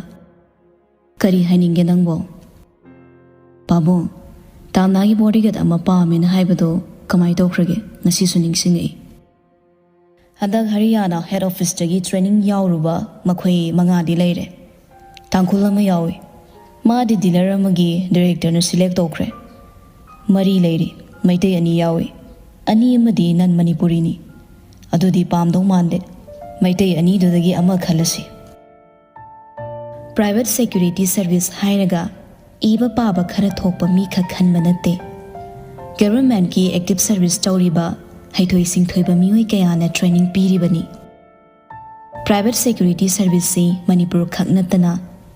"ꯀꯔꯤ ꯍꯥꯏꯅꯤꯡꯒꯦ ꯅꯪꯕꯣ?" "ꯄꯥꯕꯨꯡ, ꯇꯥꯝꯅꯥꯒꯤ ꯕꯣꯗꯤꯒꯥꯔꯗ ꯑꯃ ꯄꯥꯝꯃꯦꯅ ꯍꯥꯏꯕꯗꯣ ꯀꯃꯥꯏ ꯇꯧꯈ꯭ꯔꯒꯦ? ꯉꯁꯤꯁꯨ ꯅꯤꯡꯁꯤꯡꯉꯛꯏ꯫ ꯍꯟꯗꯛ ꯍꯔꯤꯌꯥꯅꯥ ꯍꯦꯗ ꯑꯣꯐꯤꯁꯇꯒꯤ ꯇ꯭ꯔꯦꯅꯤꯡ ꯌꯥꯎꯔꯨꯕ ꯃꯈꯣꯏ ꯃꯉꯥꯗꯤ ꯂꯩꯔꯦ꯫ ꯇꯥꯡꯈꯨꯜ ꯑꯃ ꯌꯥꯎꯏ꯫ ꯃꯥꯗꯤ ꯗꯤꯂꯔ ꯑꯃꯒꯤ ꯗꯥꯏꯔꯦꯛꯇꯔꯅ ꯁꯤꯂꯦꯛ ꯇꯧꯈ꯭ꯔꯦ꯫ ꯃꯔꯤ ꯂꯩꯔꯤ꯫ ꯃꯩꯇꯩ ꯑꯅꯤ ꯌꯥꯎꯏ꯫ ꯑꯅꯤ ꯑꯃꯗꯤ ꯅꯟ ꯃꯅꯤꯄꯨꯔꯤꯅꯤ꯫ ꯑꯗꯨꯗꯤ ꯄꯥꯝꯗꯧ ꯃꯥꯟꯗꯦ꯫ ꯃꯩꯇꯩ ꯑꯅꯤꯗꯨꯗꯒꯤ ꯑꯃ ꯈꯜꯂꯁꯤ꯫" ꯄ꯭ꯔꯥꯏꯚꯦꯠ ꯁꯦꯀ꯭ꯌꯨꯔꯤꯇꯤ ꯁꯔꯚꯤꯁ ꯍꯥꯏꯔꯒ ꯏꯕ ꯄꯥꯕ ꯈꯔ ꯊꯣꯛꯄ ꯃꯤꯈꯛ ꯈꯟꯕ ꯅꯠꯇꯦ꯫ ꯒꯚꯔꯟꯃꯦꯟꯠꯀꯤ ꯑꯦꯛꯇꯤꯚ ꯁꯔꯚꯤꯁ ꯇꯧꯔꯤꯕ ꯍꯩꯊꯣꯏ ꯁꯤꯡꯊꯣꯏꯕ ꯃꯤꯑꯣꯏ ꯀꯌꯥꯅ ꯇ꯭ꯔꯦꯅꯤꯡ ꯄꯤꯔꯤꯕꯅꯤ꯫ ꯄ꯭ꯔꯥꯏꯚꯦꯠ ꯁꯦꯀ꯭ꯌꯨꯔꯤꯇꯤ ꯁꯔꯚꯤꯁꯁꯤ ꯃꯅꯤꯄꯨꯔ ꯈꯛ ꯅꯠꯇꯅ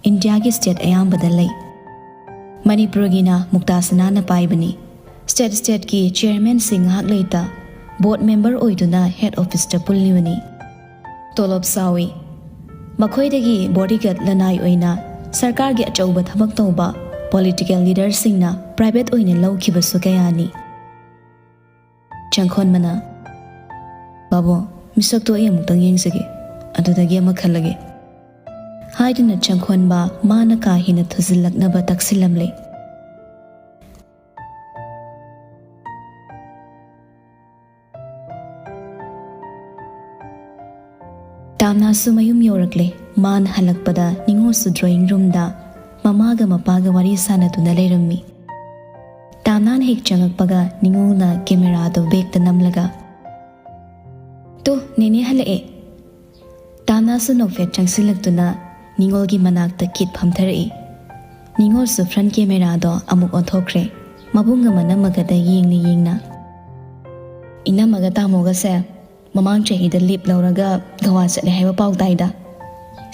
ꯏꯟꯗꯤꯌꯥꯒꯤ ꯁ꯭ꯇꯦꯠ ꯑꯌꯥꯝꯕꯗ ꯂꯩ꯫ ꯃꯅꯤꯄꯨꯔꯒꯤꯅ ꯃꯨꯛꯇꯥꯁꯅꯥꯅ ꯄꯥꯏꯕꯅꯤ꯫ ꯁ꯭ꯇꯦꯠ ꯁ꯭ꯇꯦꯠꯀꯤ ꯆꯤꯌꯔꯃꯦꯟꯁꯤꯡ ꯉꯥꯏꯍꯥꯛ ꯂꯩꯇ ꯕꯣꯔꯗ ꯃꯦꯝꯕꯔ ꯑꯣꯏꯗꯨꯅ ꯍꯦꯗ ꯑꯣꯐꯤꯁꯇ ꯄꯨꯜꯂꯤꯕꯅꯤ꯫ ꯇꯣꯂꯣꯞ ꯆꯥꯎꯏ꯫ ꯃꯈꯣꯏꯗꯒꯤ ꯕꯣꯗꯤꯒꯥꯔꯗ ꯂꯅꯥꯏ ꯑꯣꯏꯅ ꯁꯔꯀꯥꯔꯒꯤ ꯑꯆꯧꯕ ꯊꯕꯛ ꯇꯧꯕ ꯄꯣꯂꯤꯇꯤꯀꯦꯜ ꯂꯤꯗꯔꯁꯤꯡꯅ ꯄ꯭ꯔꯥꯏꯚꯦꯠ ꯑꯣꯏꯅ ꯂꯧꯈꯤꯕꯁꯨ ꯀꯌꯥꯅꯤ꯫ ꯆꯪꯈꯣꯟꯕꯅ, "ꯕꯥꯕꯣ, ꯃꯤꯁꯛꯇꯣ ꯑꯩ ꯑꯃꯨꯛꯇꯪ ꯌꯦꯡꯖꯒꯦ, ꯑꯗꯨꯗꯒꯤ ꯑꯃ ꯈꯜꯂꯒꯦ" ꯍꯥꯏꯗꯨꯅ ꯆꯪꯈꯣꯟꯕ ꯃꯥꯅ ꯀꯥ ꯍꯦꯟꯅ ꯊꯨꯖꯤꯜꯂꯛꯅꯕ ꯇꯛꯁꯤꯜꯂꯝꯂꯦ꯫ ꯇꯥꯝꯅꯥꯁꯨ ꯃꯌꯨꯝ ꯌꯧꯔꯛꯂꯦ꯫ ꯃꯥꯅ ꯍꯜꯂꯛꯄꯗ ꯅꯤꯉꯣꯜꯁꯨ ꯗ꯭ꯔꯣꯌꯤꯡ ꯔꯨꯝꯗ ꯃꯃꯥꯒ ꯃꯄꯥꯒ ꯋꯥꯔꯤ ꯁꯥꯟꯅꯗꯨꯅ ꯂꯩꯔꯝꯃꯤ꯫ ꯇꯥꯝꯅꯥꯅ ꯍꯦꯛ ꯆꯪꯉꯛꯄꯒ ꯅꯤꯉꯣꯜꯅ ꯀꯦꯃꯦꯔꯥꯗꯣ ꯕꯦꯛꯇ ꯅꯝꯂꯒ, "ꯇꯣ, ꯅꯦꯅꯦ ꯍꯜꯂꯛꯑꯦ꯫ ꯇꯥꯅꯥꯁꯨ ꯅꯣꯛꯐꯦꯠ ꯆꯪꯁꯤꯜꯂꯛꯇꯨꯅ ꯅꯤꯉꯣꯜꯒꯤ ꯃꯅꯥꯛꯇ ꯀꯤꯠ ꯐꯝꯊꯔꯛꯏ꯫ ꯅꯤꯉꯣꯜꯁꯨ ꯐ꯭ꯔꯟ ꯀꯦꯃꯦꯔꯥꯗꯣ ꯑꯃꯨꯛ ꯑꯣꯟꯊꯣꯛꯈ꯭ꯔꯦ, ꯃꯕꯨꯡ ꯑꯃꯅ ꯃꯒꯗ ꯌꯦꯡꯅ ꯌꯦꯡꯅ꯫ "ꯏꯅꯝꯃꯒ ꯇꯥꯃꯣꯒꯁꯦ ꯃꯃꯥꯡ ꯆꯍꯤꯗ ꯂꯤꯞ ꯂꯧꯔꯒ ꯒꯋꯥ ꯆꯠꯂꯦ ꯍꯥꯏꯕ ꯄꯥꯎ ꯇꯥꯏꯗ꯫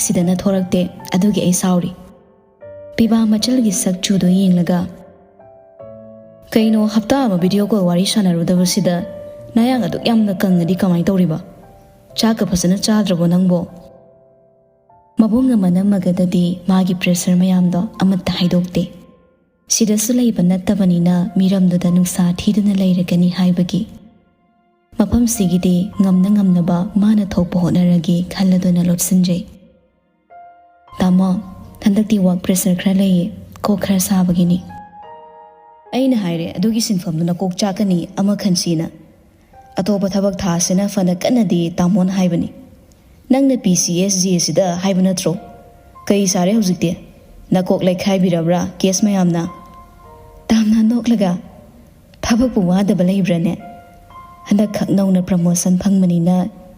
ꯁꯤꯗꯅ ꯊꯣꯔꯛꯇꯦ, ꯑꯗꯨꯒꯤ ꯑꯩ ꯁꯥꯎꯔꯤ꯫" ꯄꯤꯕꯥ ꯃꯆꯜꯒꯤ ꯁꯛ ꯆꯨꯗꯣ ꯌꯦꯡꯂꯒ, "ꯀꯩꯅꯣ, ꯍꯞꯇꯥ ꯑꯃ ꯚꯤꯗꯤꯑꯣ ꯀꯣꯜ ꯋꯥꯔꯤ ꯁꯥꯟꯅꯔꯨꯗꯕꯁꯤꯗ ꯅꯌꯥꯡ ꯑꯗꯨꯛ ꯌꯥꯝꯅ ꯀꯪꯉꯗꯤ ꯀꯃꯥꯏꯅ ꯇꯧꯔꯤꯕ? ꯆꯥꯛꯀ ꯐꯖꯅ ꯆꯥꯗ꯭ꯔꯕꯣ ꯅꯪꯕꯣ?" ꯃꯕꯨꯡ ꯑꯃꯅ ꯃꯒꯗꯗꯤ ꯃꯥꯒꯤ ꯄ꯭ꯔꯦꯁꯔ ꯃꯌꯥꯝꯗꯣ ꯑꯃꯠꯇ ꯍꯥꯏꯗꯣꯛꯇꯦ꯫ ꯁꯤꯗꯁꯨ ꯂꯩꯕ ꯅꯠꯇꯕꯅꯤꯅ ꯃꯤꯔꯝꯗꯨꯗ ꯅꯨꯡꯁꯥ ꯊꯤꯗꯨꯅ ꯂꯩꯔꯒꯅꯤ ꯍꯥꯏꯕꯒꯤ꯫ ꯃꯐꯝꯁꯤꯒꯤꯗꯤ ꯉꯝꯅ ꯉꯝꯅꯕ ꯃꯥꯅ ꯊꯣꯛꯄ ꯍꯣꯠꯅꯔꯒꯦ ꯈꯜꯂꯗꯨꯅ ꯂꯣꯠꯁꯤꯟꯖꯩ꯫ "ꯇꯥꯃꯣ, ꯍꯟꯗꯛꯇꯤ ꯋꯥꯔꯛ ꯄ꯭ꯔꯦꯁꯔ ꯈꯔ ꯂꯩꯌꯦ, ꯀꯣꯛ ꯈꯔ ꯁꯥꯕꯒꯤꯅꯤ꯫" "ꯑꯩꯅ ꯍꯥꯏꯔꯦ, ꯑꯗꯨꯒꯤ ꯁꯤꯟꯐꯝꯗꯨꯅ ꯀꯣꯛ ꯆꯥꯛꯀꯅꯤ ꯑꯃ ꯈꯟꯁꯤꯅ꯫ ꯑꯇꯣꯞꯄ ꯊꯕꯛ ꯊꯥꯁꯤꯅ ꯐꯅ ꯀꯟꯅꯗꯤ ꯇꯥꯃꯣꯅ ꯍꯥꯏꯕꯅꯤ꯫ ꯅꯪꯅ ꯄꯤ ꯁꯤ ꯑꯦꯁ ꯖꯤ ꯑꯁꯤꯗ ꯍꯥꯏꯕ ꯅꯠꯇ꯭ꯔꯣ? ꯀꯩ ꯁꯥꯔꯦ ꯍꯧꯖꯤꯛꯇꯤ? ꯅꯀꯣꯛ ꯂꯩꯈꯥꯏꯕꯤꯔꯕ꯭ꯔꯥ ꯀꯦꯁ ꯃꯌꯥꯝꯅ?" ꯇꯥꯝꯅ ꯅꯣꯛꯂꯒ, "ꯊꯕꯛꯄꯨ ꯋꯥꯗꯕ ꯂꯩꯕ꯭ꯔꯥꯅꯦ? ꯍꯟꯗꯛꯈꯛ ꯅꯧꯅ ꯄ꯭ꯔꯃꯣꯁꯟ ꯐꯪꯕꯅꯤꯅ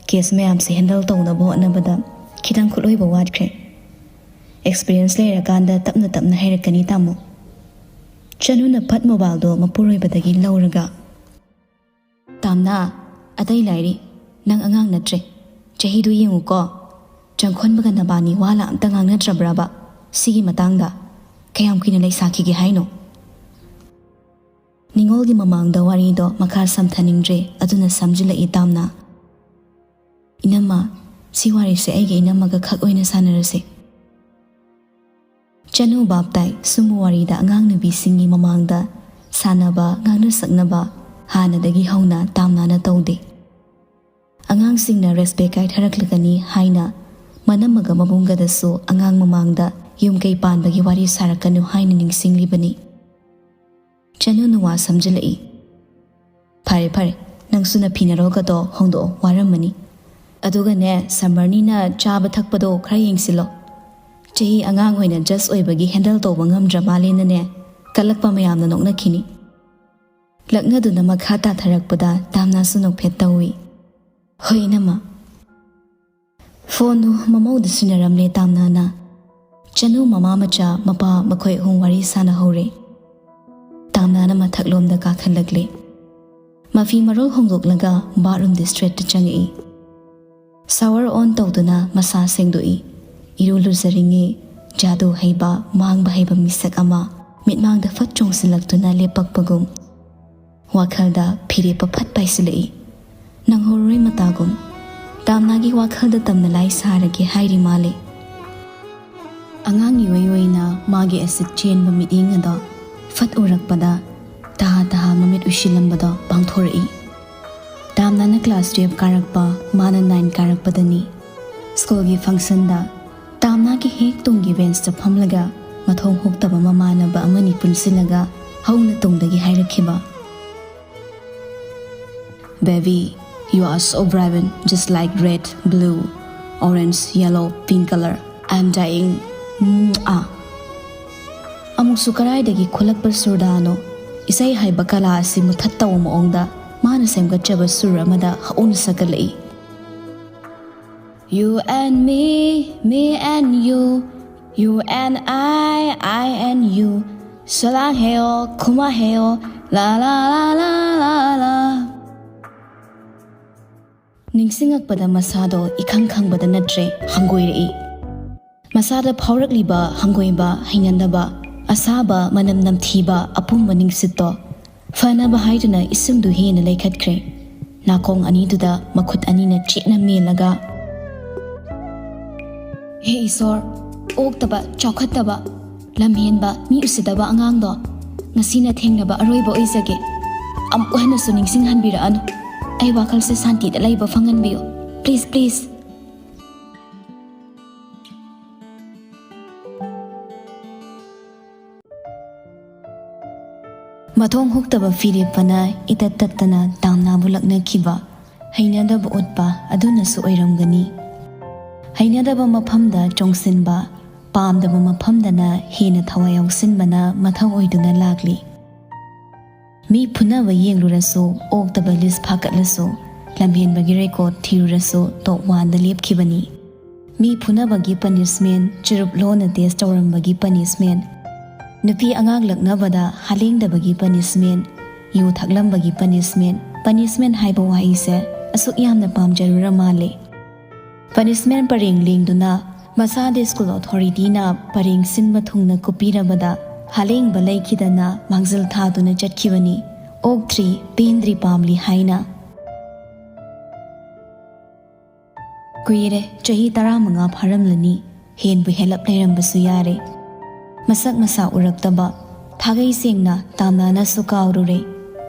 ꯀꯦꯁ ꯃꯌꯥꯝꯁꯦ ꯍꯦꯟꯗꯜ ꯇꯧꯅꯕ ꯍꯣꯠꯅꯕꯗ ꯈꯤꯇꯪ ꯈꯨꯠꯂꯣꯏꯕ ꯋꯥꯠꯈ꯭ꯔꯦ꯫ ꯑꯦꯛꯁꯄꯤꯔꯤꯌꯦꯟꯁ ꯂꯩꯔꯀꯥꯟꯗ ꯇꯞꯅ ꯇꯞꯅ ꯍꯩꯔꯛꯀꯅꯤ ꯇꯥꯃꯣ꯫" ꯆꯅꯨꯅ ꯐꯠ ꯃꯣꯕꯥꯏꯜꯗꯣ ꯃꯄꯨꯔꯣꯏꯕꯗꯒꯤ ꯂꯧꯔꯒ, "ꯇꯥꯝꯅ, ꯑꯇꯩ ꯂꯥꯏꯔꯤ, ꯅꯪ ꯑꯉꯥꯡ ꯅꯠꯇ꯭ꯔꯦ꯫ ꯆꯍꯤꯗꯨ ꯌꯦꯡꯉꯨꯀꯣ꯫ ꯆꯪꯈꯣꯟꯕꯒ ꯅꯕꯥꯅꯤ ꯋꯥ ꯂꯥ ꯑꯝꯇ ꯉꯥꯡꯅꯗ꯭ꯔꯕ꯭ꯔꯕ ꯁꯤꯒꯤ ꯃꯇꯥꯡꯗ? ꯀꯌꯥꯝ ꯀꯨꯏꯅ ꯂꯩꯁꯥꯈꯤꯒꯦ ꯍꯥꯏꯅꯣ?" ꯅꯤꯉꯣꯜꯒꯤ ꯃꯃꯥꯡꯗ ꯋꯥꯔꯤꯗꯣ ꯃꯈꯥ ꯁꯝꯊꯅꯤꯡꯗ꯭ꯔꯦ, ꯑꯗꯨꯅ ꯁꯝꯖꯤꯜꯂꯛꯏ ꯇꯥꯝꯅ꯫ "ꯏꯅꯝꯃ, ꯁꯤ ꯋꯥꯔꯤꯁꯦ ꯑꯩꯒ ꯏꯅꯝꯃꯒ ꯈꯛ ꯑꯣꯏꯅ ꯁꯥꯟꯅꯔꯁꯦ꯫" ꯆꯅꯨ ꯚꯥꯞ ꯇꯥꯏ, ꯁꯨꯝꯕ ꯋꯥꯔꯤꯗ ꯑꯉꯥꯡ ꯅꯨꯄꯤꯁꯤꯡꯒꯤ ꯃꯃꯥꯡꯗ ꯁꯥꯟꯅꯕ, ꯉꯥꯡꯅ ꯁꯛꯅꯕ ꯍꯥꯟꯅꯗꯒꯤ ꯍꯧꯅ ꯇꯥꯝꯅꯥꯅ ꯇꯧꯗꯦ꯫ ꯑꯉꯥꯡꯁꯤꯡꯅ ꯔꯦꯁꯄꯦꯛ ꯀꯥꯏꯊꯔꯛꯂꯒꯅꯤ ꯍꯥꯏꯅ ꯃꯅꯝꯃꯒ ꯃꯕꯨꯡꯒꯗꯁꯨ ꯑꯉꯥꯡ ꯃꯃꯥꯡꯗ ꯌꯨꯝ ꯀꯩ ꯄꯥꯟꯕꯒꯤ ꯋꯥꯔꯤ ꯁꯥꯔꯛꯀꯅꯨ ꯍꯥꯏꯅ ꯅꯤꯡꯁꯤꯡꯂꯤꯕꯅꯤ꯫ ꯆꯅꯨꯅ ꯋꯥ ꯁꯝꯖꯤꯜꯂꯛꯏ꯫ "ꯐꯔꯦ ꯐꯔꯦ, ꯅꯪꯁꯨ ꯅꯐꯤ ꯅꯔꯣꯜꯒꯗꯣ ꯍꯣꯡꯗꯣꯛꯑꯣ, ꯋꯥꯔꯝꯃꯅꯤ꯫ ꯑꯗꯨꯒꯅꯦ, ꯁꯝꯃꯔꯅꯤꯅ ꯆꯥꯕ ꯊꯛꯄꯗꯣ ꯈꯔ ꯌꯦꯡꯁꯤꯜꯂꯣ꯫ ꯆꯍꯤ ꯑꯉꯥꯡ ꯑꯣꯏꯅ ꯖꯁ ꯑꯣꯏꯕꯒꯤ ꯍꯦꯟꯗꯜ ꯇꯧꯕ ꯉꯝꯗ꯭ꯔ ꯃꯥꯜꯂꯦꯅꯅꯦ, ꯀꯜꯂꯛꯄ ꯃꯌꯥꯝꯅ ꯅꯣꯛꯅꯈꯤꯅꯤ꯫" ꯂꯛꯅꯗꯨꯅ ꯃꯈꯥ ꯇꯥꯊꯔꯛꯄꯗ ꯇꯥꯝꯅꯥꯁꯨ ꯅꯣꯛꯐꯦꯠ ꯇꯧꯏ꯫ "ꯍꯣꯏ ꯏꯅꯝꯃ꯫" ꯐꯣꯟꯗꯨ ꯃꯃꯧꯗ ꯁꯤꯟꯅꯔꯝꯂꯦ ꯇꯥꯝꯅꯥꯅ꯫ ꯆꯅꯨ ꯃꯃꯥ ꯃꯆꯥ ꯃꯄꯥ ꯃꯈꯣꯏ ꯑꯍꯨꯝ ꯋꯥꯔꯤ ꯁꯥꯟꯅꯍꯧꯔꯦ꯫ ꯇꯥꯝꯅꯥꯅ ꯃꯊꯛꯂꯣꯝꯗ ꯀꯥꯈꯠꯂꯛꯂꯦ꯫ ꯃꯐꯤ ꯃꯔꯣꯜ ꯍꯣꯡꯗꯣꯛꯂꯒ ꯕꯥꯠꯔꯨꯝꯗ ꯏꯁꯇ꯭ꯔꯦꯠꯇ ꯆꯪꯉꯛꯏ꯫ ꯁꯥꯋꯔ ꯑꯣꯟ ꯇꯧꯗꯨꯅ ꯃꯁꯥ ꯁꯦꯡꯗꯣꯛꯏ꯫ ꯏꯔꯨ ꯂꯨꯖꯔꯤꯉꯩ ꯖꯥꯗꯨ ꯍꯩꯕ, ꯃꯥꯡꯕ ꯍꯩꯕ ꯃꯤꯁꯛ ꯑꯃ ꯃꯤꯠꯃꯥꯡꯗ ꯐꯠ ꯆꯣꯡꯁꯤꯜꯂꯛꯇꯨꯅ ꯂꯦꯞꯄꯛꯄꯒꯨꯝ꯫ ꯋꯥꯈꯜꯗ ꯐꯤꯔꯦꯞꯄ ꯐꯠ ꯄꯥꯏꯁꯤꯜꯂꯛꯏ꯫ ꯅꯪꯍꯧꯔꯣꯏ ꯃꯇꯥꯒꯨꯝ꯫ ꯇꯥꯝꯅꯥꯒꯤ ꯋꯥꯈꯜꯗ ꯇꯝꯅ ꯂꯥꯏ ꯁꯥꯔꯒꯦ ꯍꯥꯏꯔꯤ ꯃꯥꯜꯂꯦ꯫ ꯑꯉꯥꯡ ꯏꯑꯣꯏ ꯑꯣꯏꯅ ꯃꯥꯒꯤ ꯑꯦꯁꯤꯠ ꯆꯦꯟꯕ ꯃꯤꯠꯌꯦꯡ ꯑꯗꯣ ꯐꯠ ꯎꯔꯛꯄꯗ ꯇꯍꯥ ꯇꯍꯥ ꯃꯃꯤꯠ ꯎꯏꯁꯤꯜꯂꯝꯕꯗꯣ ꯄꯥꯡꯊꯣꯔꯛꯏ꯫ ꯇꯥꯝꯅꯥꯅ ꯀ꯭ꯂꯥꯁ ꯇꯨꯌꯦꯜꯐ ꯀꯥꯔꯛꯄ, ꯃꯥꯅ ꯅꯥꯏꯟ ꯀꯥꯔꯛꯄꯗꯅꯤ꯫ ꯁ꯭ꯀꯨꯜꯒꯤ ꯐꯪꯁꯟꯗ ꯇꯥꯝꯅꯥꯒꯤ ꯍꯦꯛ ꯇꯨꯡꯒꯤ ꯕꯦꯟꯁꯇ ꯐꯝꯂꯒ ꯃꯊꯣꯡ ꯍꯨꯛꯇꯕ ꯃꯃꯥꯟꯅꯕ ꯑꯃꯅꯤ ꯄꯨꯟꯁꯤꯜꯂꯒ ꯍꯧꯅ ꯇꯨꯡꯗꯒꯤ ꯍꯥꯏꯔꯛꯈꯤꯕ, "Baby, you are so bright, just like red, blue, orange, yellow, pink color. I am dying." ꯎꯝ, ꯑꯥ꯫ ꯑꯃꯨꯛꯁꯨ ꯀꯔꯥꯏꯗꯒꯤ ꯈꯨꯠꯂꯛꯄ ꯁꯨꯔꯗꯥꯅꯣ? ꯏꯁꯩ ꯍꯥꯏꯕ ꯀꯂꯥ ꯑꯁꯤ ꯃꯨꯊꯠ ꯇꯧꯕ ꯃꯑꯣꯡꯗ ꯃꯥꯅ ꯁꯦꯝꯒꯠꯆꯕ ꯁꯨꯔ ꯑꯃꯗ ꯍꯧꯅ ꯁꯛꯀꯠꯂꯛꯏ꯫ You and me, me and you, you and I, I and you. ꯁꯂꯥꯡ ꯍꯦꯌꯣ, ꯈꯨꯃꯥ ꯍꯦꯌꯣ, ꯂꯥ ꯂꯥ ꯂꯥ ꯂꯥ ꯂꯥ ꯂꯥ꯫ ꯅꯤꯡꯁꯤꯡꯉꯛꯄꯗ ꯃꯁꯥꯗꯣ ꯏꯈꯪ ꯈꯪꯕꯗ ꯅꯠꯇ꯭ꯔꯦ, ꯍꯪꯒꯣꯏꯔꯛꯏ꯫ ꯃꯁꯥꯗ ꯐꯥꯎꯔꯛꯂꯤꯕ ꯍꯪꯒꯣꯏꯕ, ꯍꯩꯅꯗꯕ, ꯑꯁꯥꯕ, ꯃꯅꯝ ꯅꯝꯊꯤꯕ, ꯑꯄꯨꯝꯕ ꯅꯤꯡꯁꯤꯠꯇꯣ ꯐꯅꯕ ꯍꯥꯏꯗꯨꯅ ꯏꯁꯤꯡꯗꯨ ꯍꯦꯟꯅ ꯂꯩꯈꯠꯈ꯭ꯔꯦ꯫ ꯅꯥꯀꯣꯡ ꯑꯅꯤꯗꯨꯗ ꯃꯈꯨꯠ ꯑꯅꯤꯅ ꯆꯦꯠꯅ ꯃꯦꯜꯂꯒ, "ꯍꯦ ꯏꯁꯣꯔ, ꯑꯣꯛꯇꯕ, ꯆꯥꯎꯈꯠꯇꯕ, ꯂꯝꯍꯦꯟꯕ, ꯃꯤ ꯎꯁꯤꯠꯇꯕ ꯑꯉꯥꯡꯗꯣ ꯉꯁꯤꯅ ꯊꯦꯡꯅꯕ ꯑꯔꯣꯏꯕ ꯑꯣꯏꯖꯒꯦ꯫ ꯑꯃꯨꯛ ꯍꯟꯅꯁꯨ ꯅꯤꯡꯁꯤꯡꯍꯟꯕꯤꯔꯛꯑꯅꯨ꯫ ꯑꯩ ꯋꯥꯈꯜꯁꯦ ꯁꯥꯟꯇꯤꯗ ꯂꯩꯕ ꯐꯪꯍꯟꯕꯤꯌꯨ꯫ Please, please." ꯃꯊꯣꯡ ꯍꯨꯛꯇꯕ ꯐꯤꯔꯦꯞꯄꯅ ꯏꯇꯠ ꯇꯠꯇꯅ ꯇꯥꯝꯅꯥꯕꯨ ꯂꯛꯅꯈꯤꯕ, ꯍꯩꯅꯗꯕ ꯎꯠꯄ ꯑꯗꯨꯅꯁꯨ ꯑꯣꯏꯔꯝꯒꯅꯤ꯫ ꯍꯩꯅꯗꯕ ꯃꯐꯝꯗ ꯆꯣꯡꯁꯤꯟꯕ, ꯄꯥꯝꯗꯕ ꯃꯐꯝꯗꯅ ꯍꯦꯟꯅ ꯊꯋꯥꯏ ꯌꯥꯎꯁꯤꯟꯕꯅ ꯃꯊꯧ ꯑꯣꯏꯗꯨꯅ ꯂꯥꯛꯂꯤ꯫ ꯃꯤ ꯐꯨꯅꯕ ꯌꯦꯡꯂꯨꯔꯁꯨ, ꯑꯣꯛꯇꯕ ꯂꯤꯁ ꯐꯥꯒꯠꯂꯁꯨ, ꯂꯝꯍꯦꯟꯕꯒꯤ ꯔꯦꯀꯣꯔꯗ ꯊꯤꯔꯨꯔꯁꯨ ꯇꯣꯞ ꯋꯥꯟꯗ ꯂꯦꯞꯈꯤꯕꯅꯤ꯫ ꯃꯤ ꯐꯨꯅꯕꯒꯤ ꯄꯅꯤꯁꯃꯦꯟ, ꯆꯨꯔꯨꯞ ꯂꯣꯟꯅ ꯇꯦꯁ ꯇꯧꯔꯝꯕꯒꯤ ꯄꯅꯤꯁꯃꯦꯟ, ꯅꯨꯄꯤ ꯑꯉꯥꯡ ꯂꯛꯅꯕꯗ ꯍꯥꯂꯦꯡꯗꯕꯒꯤ ꯄꯅꯤꯁꯃꯦꯟ, ꯌꯨ ꯊꯛꯂꯝꯕꯒꯤ ꯄꯅꯤꯁꯃꯦꯟ, ꯄꯅꯤꯁꯃꯦꯟ ꯍꯥꯏꯕ ꯋꯥꯍꯩꯁꯦ ꯑꯁꯨꯛ ꯌꯥꯝꯅ ꯄꯥꯝꯖꯔꯨꯔ ꯃꯥꯜꯂꯦ꯫ ꯄꯅꯤꯁꯃꯦꯟ ꯄꯔꯦꯡ ꯂꯦꯡꯗꯨꯅ ꯃꯁꯥꯗ ꯁ꯭ꯀꯨꯜ ꯑꯣꯊꯣꯔꯤꯇꯤꯅ ꯄꯔꯦꯡ ꯁꯤꯟꯕ ꯊꯨꯡꯅ ꯀꯨꯞꯄꯤꯔꯕꯗ ꯍꯥꯂꯦꯡꯕ ꯂꯩꯈꯤꯗꯅ ꯃꯥꯡꯖꯤꯜ ꯊꯥꯗꯨꯅ ꯆꯠꯈꯤꯕꯅꯤ, ꯑꯣꯛꯇ꯭ꯔꯤ, ꯄꯦꯟꯗ꯭ꯔꯤ, ꯄꯥꯝꯂꯤ ꯍꯥꯏꯅ꯫ ꯀꯨꯏꯔꯦ, ꯆꯍꯤ ꯇꯔꯥꯃꯉꯥ ꯐꯥꯔꯝꯂꯅꯤ, ꯍꯦꯟꯕꯨ ꯍꯦꯜꯂꯞ ꯂꯩꯔꯝꯕꯁꯨ ꯌꯥꯔꯦ꯫ ꯃꯁꯛ ꯃꯁꯥ ꯎꯔꯛꯇꯕ, ꯊꯥꯒꯩ ꯁꯦꯡꯅ ꯇꯥꯝꯅꯥꯅꯁꯨ ꯀꯥꯎꯔꯨꯔꯦ꯫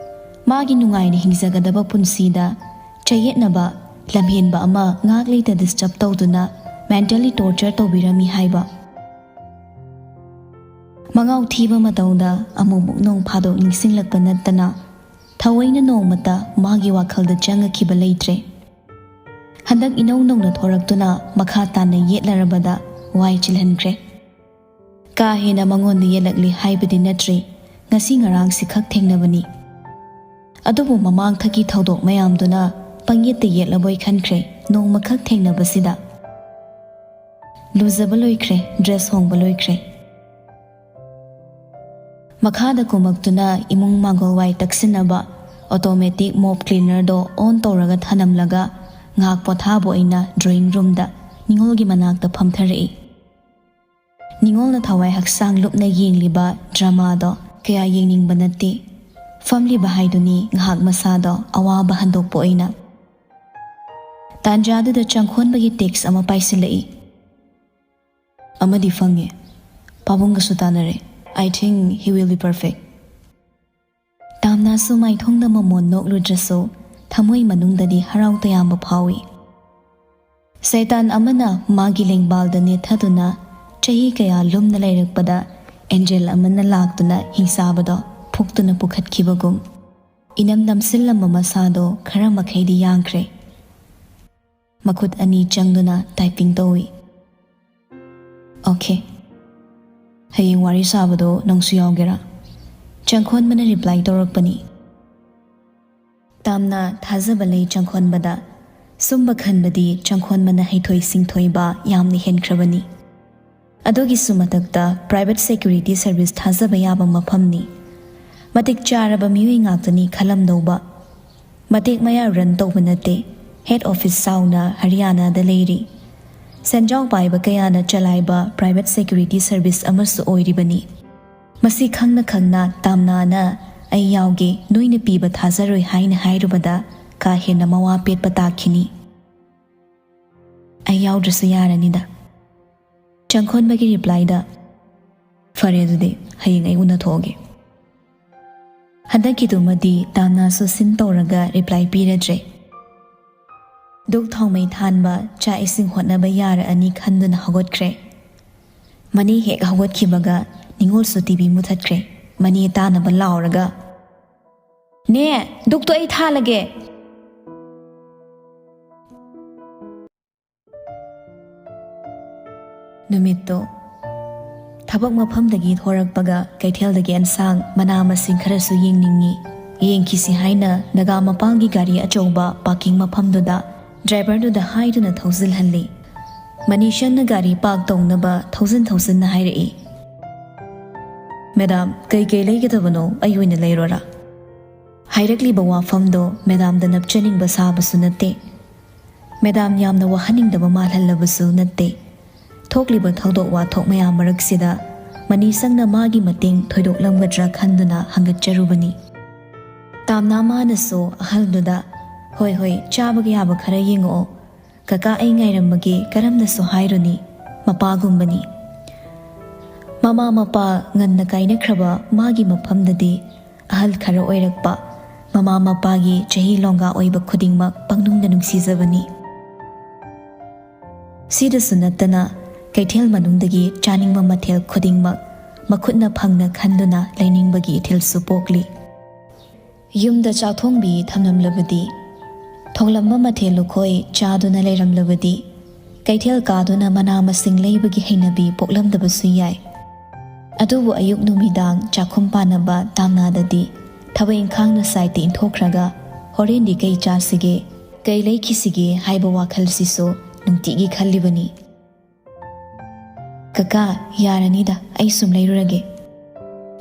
ꯃꯥꯒꯤ ꯅꯨꯡꯉꯥꯏꯅ ꯍꯤꯡꯖꯒꯗꯕ ꯄꯨꯟꯁꯤꯗ ꯆꯌꯦꯠꯅꯕ, ꯂꯝꯍꯦꯟꯕ ꯑꯃ ꯉꯥꯛ ꯂꯩꯇ ꯗꯤꯁꯇꯔꯕ ꯇꯧꯗꯨꯅ ꯃꯦꯟꯇꯦꯜꯂꯤ ꯇꯣꯔꯆꯔ ꯇꯧꯕꯤꯔꯝꯃꯤ ꯍꯥꯏꯕ꯫ ꯃꯉꯥꯎ ꯊꯤꯕ ꯃꯇꯧꯗ ꯑꯃꯨꯛꯃꯨꯛ ꯅꯣꯡ ꯐꯥꯗꯣꯛ ꯅꯤꯡꯁꯤꯡꯂꯛꯄ ꯅꯠꯇꯅ ꯊꯑꯣꯏꯅ ꯅꯣꯡꯃꯇ ꯃꯥꯒꯤ ꯋꯥꯈꯜꯗ ꯆꯪꯉꯛꯈꯤꯕ ꯂꯩꯇ꯭ꯔꯦ꯫ ꯍꯟꯗꯛ ꯏꯅꯧ ꯅꯧꯅ ꯊꯣꯔꯛꯇꯨꯅ ꯃꯈꯥ ꯇꯥꯅ ꯌꯦꯠꯂꯔꯕꯗ ꯋꯥꯏ ꯆꯤꯜꯍꯟꯈ꯭ꯔꯦ꯫ ꯀꯥ ꯍꯦꯟꯅ ꯃꯉꯣꯟꯗ ꯌꯦꯠꯂꯛꯂꯤ ꯍꯥꯏꯕꯗꯤ ꯅꯠꯇ꯭ꯔꯤ, ꯉꯁꯤ ꯉꯔꯥꯡꯁꯤ ꯈꯛ ꯊꯦꯡꯅꯕꯅꯤ꯫ ꯑꯗꯨꯕꯨ ꯃꯃꯥꯡꯊꯛꯀꯤ ꯊꯧꯗꯣꯛ ꯃꯌꯥꯝꯗꯨꯅ ꯄꯪꯌꯦꯠꯇ ꯌꯦꯠꯂꯕꯣꯏ ꯈꯟꯈ꯭ꯔꯦ ꯅꯣꯡꯃꯈꯛ ꯊꯦꯡꯅꯕꯁꯤꯗ꯫ ꯂꯨꯖꯕ ꯂꯣꯏꯈ꯭ꯔꯦ, ꯗ꯭ꯔꯦꯁ ꯍꯣꯡꯕ ꯂꯣꯏꯈ꯭ꯔꯦ꯫ ꯃꯈꯥꯗ ꯀꯨꯝꯃꯛꯇꯨꯅ ꯏꯃꯨꯡ ꯃꯥꯡꯒꯣꯜ ꯋꯥꯏ ꯇꯛꯁꯤꯟꯅꯕ ꯑꯣꯇꯣꯃꯦꯇꯤꯛ ꯃꯣꯞ ꯀ꯭ꯂꯤꯅꯔꯗꯣ ꯑꯣꯟ ꯇꯧꯔꯒ ꯊꯅꯝꯂꯒ ꯉꯥꯏꯍꯥꯛ ꯄꯣꯊꯥꯕ ꯑꯣꯏꯅ ꯗ꯭ꯔꯣꯌꯤꯡ ꯔꯨꯝꯗ ꯅꯤꯉꯣꯜꯒꯤ ꯃꯅꯥꯛꯇ ꯐꯝꯊꯔꯛꯏ꯫ ꯅꯤꯉꯣꯜꯅ ꯊꯋꯥꯏ ꯍꯛꯆꯥꯡ ꯂꯨꯞꯅ ꯌꯦꯡꯂꯤꯕ ꯗ꯭ꯔꯃꯥꯗꯣ ꯀꯌꯥ ꯌꯦꯡꯅꯤꯡꯕ ꯅꯠꯇꯦ꯫ ꯐꯝꯂꯤꯕ ꯍꯥꯏꯗꯨꯅꯤ ꯉꯥꯏꯍꯥꯛ ꯃꯁꯥꯗꯣ ꯑꯋꯥꯕ ꯍꯟꯗꯣꯛꯄ ꯑꯣꯏꯅ꯫ ꯇꯥꯟꯖꯥꯗꯨꯗ ꯆꯪꯈꯣꯟꯕꯒꯤ ꯇꯦꯛꯁ ꯑꯃ ꯄꯥꯏꯁꯤꯜꯂꯛꯏ꯫ ꯑꯃꯗꯤ ꯐꯪꯉꯦ꯫ ꯄꯥꯕꯨꯡꯒꯁꯨ ꯇꯥꯟꯅꯔꯦ꯫ I think he will be perfect. ꯇꯥꯝꯅꯥꯁꯨ ꯃꯥꯏꯊꯣꯡꯗ ꯃꯃꯣꯟ ꯅꯣꯛꯂꯨꯗ꯭ꯔꯁꯨ ꯊꯃꯣꯏ ꯃꯅꯨꯡꯗꯗꯤ ꯍꯔꯥꯎ ꯇꯌꯥꯝꯕ ꯐꯥꯎꯏ꯫ ꯁꯩꯇꯥꯟ ꯑꯃꯅ ꯃꯥꯒꯤ ꯂꯦꯡꯕꯥꯜꯗ ꯅꯦꯠꯊꯗꯨꯅ ꯆꯍꯤ ꯀꯌꯥ ꯂꯨꯝꯅ ꯂꯩꯔꯛꯄꯗ ꯑꯦꯟꯖꯦꯜ ꯑꯃꯅ ꯂꯥꯛꯇꯨꯅ ꯍꯤꯡꯆꯥꯕꯗꯣ ꯐꯨꯛꯇꯨꯅ ꯄꯨꯈꯠꯈꯤꯕꯒꯨꯝ꯫ ꯏꯅꯝ ꯅꯝꯁꯤꯜꯂꯝꯕ ꯃꯁꯥꯗꯣ ꯈꯔ ꯃꯈꯩꯗꯤ ꯌꯥꯡꯈ꯭ꯔꯦ꯫ ꯃꯈꯨꯠ ꯑꯅꯤ ꯆꯪꯗꯨꯅ ꯇꯥꯏꯄꯤꯡ ꯇꯧꯏ꯫ ꯑꯣꯀꯦ꯫ ꯍꯌꯦꯡ ꯋꯥꯔꯤ ꯁꯥꯕꯗꯣ ꯅꯪꯁꯨ ꯌꯥꯎꯒꯦꯔꯥ? ꯆꯪꯈꯣꯟꯕꯅ ꯔꯤꯄ꯭ꯂꯥꯏ ꯇꯧꯔꯛꯄꯅꯤ꯫ ꯇꯥꯝꯅ ꯊꯥꯖꯕ ꯂꯩ ꯆꯪꯈꯣꯟꯕꯗ꯫ ꯁꯨꯝꯕ ꯈꯟꯕꯗꯤ ꯆꯪꯈꯣꯟꯕꯅ ꯍꯩꯊꯣꯏ ꯁꯤꯡꯊꯣꯏꯕ ꯌꯥꯝꯅ ꯍꯦꯟꯈ꯭ꯔꯕꯅꯤ꯫ ꯑꯗꯨꯒꯤꯁꯨ ꯃꯊꯛꯇ private security service ꯊꯥꯖꯕ ꯌꯥꯕ ꯃꯐꯝꯅꯤ꯫ ꯃꯇꯤꯛ ꯆꯥꯔꯕ ꯃꯤꯑꯣꯏ ꯉꯥꯛꯇꯅꯤ ꯈꯜꯂꯝꯗꯧꯕ꯫ ꯃꯇꯦꯛ ꯃꯌꯥ run ꯇꯧꯕ ꯅꯠꯇꯦ, head office ꯆꯥꯎꯅ ꯍꯔꯤꯌꯥꯅꯥꯗ ꯂꯩꯔꯤ꯫ ꯁꯦꯟꯖꯥꯎ ꯄꯥꯏꯕ ꯀꯌꯥꯅ ꯆꯂꯥꯏꯕ private security service ꯑꯃꯁꯨ ꯑꯣꯏꯔꯤꯕꯅꯤ꯫ ꯃꯁꯤ ꯈꯪꯅ ꯈꯪꯅ ꯇꯥꯝꯅꯥꯅ "ꯑꯩ ꯌꯥꯎꯒꯦ, ꯅꯣꯏꯅ ꯄꯤꯕ ꯊꯥꯖꯔꯣꯏ" ꯍꯥꯏꯅ ꯍꯥꯏꯔꯨꯕꯗ ꯀꯥ ꯍꯦꯟꯅ ꯃꯋꯥ ꯄꯦꯠꯄ ꯇꯥꯈꯤꯅꯤ꯫ "ꯑꯩ ꯌꯥꯎꯗ꯭ꯔꯁꯨ ꯌꯥꯔꯅꯤꯗ"꯫ ꯆꯪꯈꯣꯟꯕꯒꯤ replyꯗ "ꯐꯔꯦ, ꯑꯗꯨꯗꯤ ꯍꯌꯦꯡ ꯑꯩ ꯎꯅꯊꯣꯛꯑꯒꯦ"꯫ ꯍꯟꯗꯛꯀꯤꯗꯨꯃꯗꯤ ꯇꯥꯝꯅꯥꯁꯨ ꯁꯤꯟ ꯇꯧꯔꯒ reply ꯄꯤꯔꯗ꯭ꯔꯦ꯫ ꯙꯨꯛ ꯊꯥꯎꯃꯩ ꯊꯥꯟꯕ, ꯆꯥꯛ ꯏꯁꯤꯡ ꯍꯣꯠꯅꯕ ꯌꯥꯔꯛꯑꯅꯤ ꯈꯟꯗꯨꯅ ꯍꯧꯒꯠꯈ꯭ꯔꯦ꯫ ꯃꯅꯤ ꯍꯦꯛ ꯍꯧꯒꯠꯈꯤꯕꯒ ꯅꯤꯉꯣꯜꯁꯨ ꯇꯤꯚꯤ ꯃꯨꯊꯠꯈ꯭ꯔꯦ꯫ ꯃꯅꯤ ꯇꯥꯅꯕ ꯂꯥꯎꯔꯒ, "ꯅꯦ, ꯙꯨꯛꯇꯣ ꯑꯩ ꯊꯥꯜꯂꯒꯦ"꯫ ꯅꯨꯃꯤꯠꯇꯣ ꯊꯕꯛ ꯃꯐꯝꯗꯒꯤ ꯊꯣꯔꯛꯄꯒ ꯀꯩꯊꯦꯜꯗꯒꯤ ꯑꯦꯟꯁꯥꯡ ꯃꯅꯥ ꯃꯁꯤꯡ ꯈꯔꯁꯨ ꯌꯦꯡꯅꯤꯡꯉꯤ꯫ ꯌꯦꯡꯈꯤꯁꯤ ꯍꯥꯏꯅ ꯅꯥꯒꯥ ꯃꯄꯥꯜꯒꯤ ꯒꯥꯔꯤ ꯑꯆꯧꯕ parking ꯃꯐꯝꯗꯨꯗ driverꯗꯨꯗ ꯍꯥꯏꯗꯨꯅ ꯊꯧꯖꯤꯜꯍꯜꯂꯤ꯫ ꯃꯅꯤꯁꯟꯅ ꯒꯥꯔꯤ park ꯇꯧꯅꯕ ꯊꯧꯖꯤꯟ ꯊꯧꯖꯤꯟꯅ ꯍꯥꯏꯔꯛꯏ, "ꯃꯦꯗꯥꯝ, ꯀꯩ ꯀꯩ ꯂꯩꯒꯗꯕꯅꯣ? ꯑꯩ ꯑꯣꯏꯅ ꯂꯩꯔꯣꯔꯥ?" ꯍꯥꯏꯔꯛꯂꯤꯕ ꯋꯥꯐꯝꯗꯣ ꯃꯦꯗꯥꯝꯗ ꯅꯞꯆꯅꯤꯡꯕ ꯁꯥꯕꯁꯨ ꯅꯠꯇꯦ꯫ ꯃꯦꯗꯥꯝ ꯌꯥꯝꯅ ꯋꯥꯍꯟꯅꯤꯡꯗꯕ ꯃꯥꯜꯍꯜꯂꯕꯁꯨ ꯅꯠꯇꯦ꯫ ꯊꯣꯛꯂꯤꯕ ꯊꯧꯗꯣꯛ ꯋꯥꯊꯣꯛ ꯃꯌꯥꯝ ꯃꯔꯛꯁꯤꯗ ꯃꯅꯤꯁꯪꯅ ꯃꯥꯒꯤ ꯃꯇꯦꯡ ꯊꯣꯏꯗꯣꯛꯂꯝꯒꯗ꯭ꯔꯥ ꯈꯟꯗꯨꯅ ꯍꯪꯒꯠꯆꯔꯨꯕꯅꯤ꯫ ꯇꯥꯝꯅꯥ ꯃꯥꯅꯁꯨ ꯑꯍꯜꯗꯨꯗ, "ꯍꯣꯏ, ꯍꯣꯏ, ꯆꯥꯕꯒ ꯌꯥꯕ ꯈꯔ ꯌꯦꯡꯉꯛꯑꯣ꯫ ꯀꯀꯥ ꯑꯩ ꯉꯥꯏꯔꯝꯃꯒꯦ" ꯀꯔꯝꯅꯁꯨ ꯍꯥꯏꯔꯨꯅꯤ, ꯃꯄꯥꯒꯨꯝꯕꯅꯤ꯫ ꯃꯃꯥ ꯃꯄꯥ ꯉꯟꯅ ꯀꯥꯏꯅꯈ꯭ꯔꯕ ꯃꯥꯒꯤ ꯃꯐꯝꯗꯗꯤ ꯑꯍꯜ ꯈꯔ ꯑꯣꯏꯔꯛꯄ, ꯃꯃꯥ ꯃꯄꯥꯒꯤ ꯆꯍꯤ ꯂꯣꯡꯒꯥ ꯑꯣꯏꯕ ꯈꯨꯗꯤꯡꯃꯛ ꯄꯪꯅꯨꯡꯗ ꯅꯨꯡꯁꯤꯖꯕꯅꯤ꯫ ꯁꯤꯗꯁꯨ ꯅꯠꯇꯅ ꯀꯩꯊꯦꯜ ꯃꯅꯨꯡꯗꯒꯤ ꯆꯥꯅꯤꯡꯕ ꯃꯊꯦꯜ ꯈꯨꯗꯤꯡꯃꯛ ꯃꯈꯨꯠꯅ ꯐꯪꯅ ꯈꯟꯗꯨꯅ ꯂꯩꯅꯤꯡꯕꯒꯤ ꯏꯊꯤꯜꯁꯨ ꯄꯣꯛꯂꯤ꯫ ꯌꯨꯝꯗ ꯆꯥꯛ ꯊꯣꯡꯕꯤ ꯊꯝꯂꯝꯂꯕꯗꯤ, ꯊꯣꯡꯂꯝꯕ ꯃꯊꯦꯜ ꯂꯨꯈꯣꯏ ꯆꯥꯗꯨꯅ ꯂꯩꯔꯝꯂꯕꯗꯤ, ꯀꯩꯊꯦꯜ ꯀꯥꯗꯨꯅ ꯃꯅꯥ ꯃꯁꯤꯡ ꯂꯩꯕꯒꯤ ꯍꯩꯅꯕꯤ ꯄꯣꯛꯂꯝꯗꯕꯁꯨ ꯌꯥꯏ꯫ ꯑꯗꯨꯕꯨ ꯑꯌꯨꯛ ꯅꯨꯃꯤꯗꯥꯡ ꯆꯥꯛꯈꯨꯝ ꯄꯥꯟꯅꯕ ꯇꯥꯝꯅꯥꯗꯗꯤ ꯊꯕꯛ ꯏꯪꯈꯥꯡꯅ side ꯏꯟꯊꯣꯛꯈ꯭ꯔꯒ, "ꯍꯣꯔꯦꯟꯗꯤ ꯀꯩ ꯆꯥꯁꯤꯒꯦ? ꯀꯩ ꯂꯩꯈꯤꯁꯤꯒꯦ ꯍꯥꯏꯕ ꯋꯥꯈꯜꯁꯤꯁꯨ ꯅꯨꯡꯇꯤꯒꯤ ꯈꯜꯂꯤꯕꯅꯤ꯫ "ꯀꯀꯥ, ꯌꯥꯔꯅꯤꯗ, ꯑꯩ ꯁꯨꯝ ꯂꯩꯔꯨꯔꯒꯦ꯫"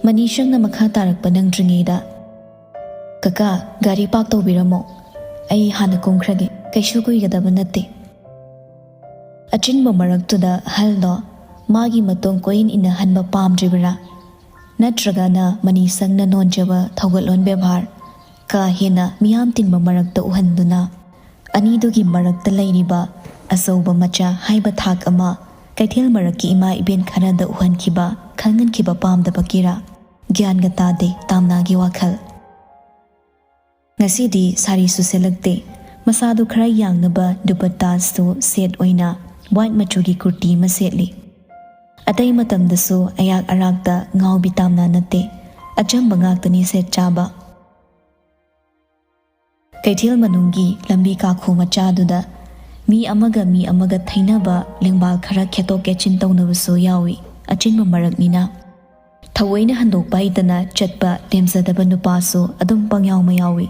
ꯃꯅꯤꯁꯪꯅ ꯃꯈꯥ ꯇꯥꯔꯛꯄ ꯅꯪꯗ꯭ꯔꯤꯉꯩꯗ, "ꯀꯀꯥ, ꯒꯥꯔꯤ ꯄꯥꯔꯛ ꯇꯧꯕꯤꯔꯝꯃꯣ, ꯑꯩ ꯍꯥꯟꯅ ꯀꯨꯝꯈ꯭ꯔꯒꯦ, ꯀꯩꯁꯨ ꯀꯨꯏꯒꯗꯕ ꯅꯠꯇꯦ꯫" ꯑꯆꯤꯟꯕ ꯃꯔꯛꯇꯨꯗ ꯑꯍꯜꯗꯣ ꯃꯥꯒꯤ ꯃꯇꯨꯡ ꯀꯣꯏꯏꯟ ꯏꯟꯅꯍꯟꯕ ꯄꯥꯝꯗ꯭ꯔꯤꯕꯔꯥ? ꯅꯠꯇ꯭ꯔꯒꯅ ꯃꯅꯤꯁꯪꯅ ꯅꯣꯟꯖꯕ ꯊꯧꯒꯜꯂꯣꯟ ꯕꯦꯕꯥꯔ ꯀꯥ ꯍꯦꯟꯅ ꯃꯤꯌꯥꯝ ꯇꯤꯟꯕ ꯃꯔꯛꯇ ꯎꯍꯟꯗꯨꯅ ꯑꯅꯤꯗꯨꯒꯤ ꯃꯔꯛꯇ ꯂꯩꯔꯤꯕ ꯑꯆꯧꯕ ꯃꯆꯥ ꯍꯥꯏꯕ ꯊꯥꯛ ꯑꯃ ꯀꯩꯊꯦꯜ ꯃꯔꯛꯀꯤ ꯏꯃꯥ ꯏꯕꯦꯟ ꯈꯔꯗ ꯎꯍꯟꯈꯤꯕ, ꯈꯪꯍꯟꯈꯤꯕ ꯄꯥꯝꯗꯕꯒꯤꯔꯥ? ꯒ꯭ꯌꯥꯟꯒ ꯇꯥꯗꯦ ꯇꯥꯝꯅꯥꯒꯤ ꯋꯥꯈꯜ꯫ ꯉꯁꯤꯗꯤ ꯁꯥꯔꯤꯁꯨ ꯁꯦꯠꯂꯛꯇꯦ꯫ ꯃꯁꯥꯗꯨ ꯈꯔ ꯌꯥꯡꯅꯕ ꯗꯨꯄꯠꯇꯥꯁꯨ ꯁꯦꯠ ꯑꯣꯏꯅ ꯋꯥꯏꯠ ꯃꯆꯨꯒꯤ ꯀꯨꯔꯇꯤ ꯑꯃ ꯁꯦꯠꯂꯤ꯫ ꯑꯇꯩ ꯃꯇꯝꯗꯁꯨ ꯑꯌꯥꯛ ꯑꯔꯥꯛꯇ ꯉꯥꯎꯕꯤ ꯇꯥꯝꯅꯥ ꯅꯠꯇꯦ꯫ ꯑꯆꯝꯕ ꯉꯥꯛꯇꯅꯤ ꯁꯦꯠ ꯆꯥꯕ꯫ ꯀꯩꯊꯦꯜ ꯃꯅꯨꯡꯒꯤ ꯂꯝꯕꯤ ꯀꯥꯈꯣ ꯃꯆꯥꯗꯨꯗ ꯃꯤ ꯑꯃꯒ ꯃꯤ ꯑꯃꯒ ꯊꯩꯅꯕ, ꯂꯦꯡꯕꯥꯜ ꯈꯔ ꯈꯦꯠꯇꯣꯛ ꯈꯦꯠꯆꯤꯟ ꯇꯧꯅꯕꯁꯨ ꯌꯥꯎꯏ, ꯑꯆꯤꯟꯕ ꯃꯔꯛꯅꯤꯅ꯫ ꯊꯑꯣꯏꯅ ꯍꯟꯗꯣꯛꯄ ꯍꯩꯇꯅ ꯆꯠꯄ ꯇꯦꯝꯖꯗꯕ ꯅꯨꯄꯥꯁꯨ ꯑꯗꯨꯝ ꯄꯪꯌꯥꯎ ꯃꯌꯥꯎꯏ꯫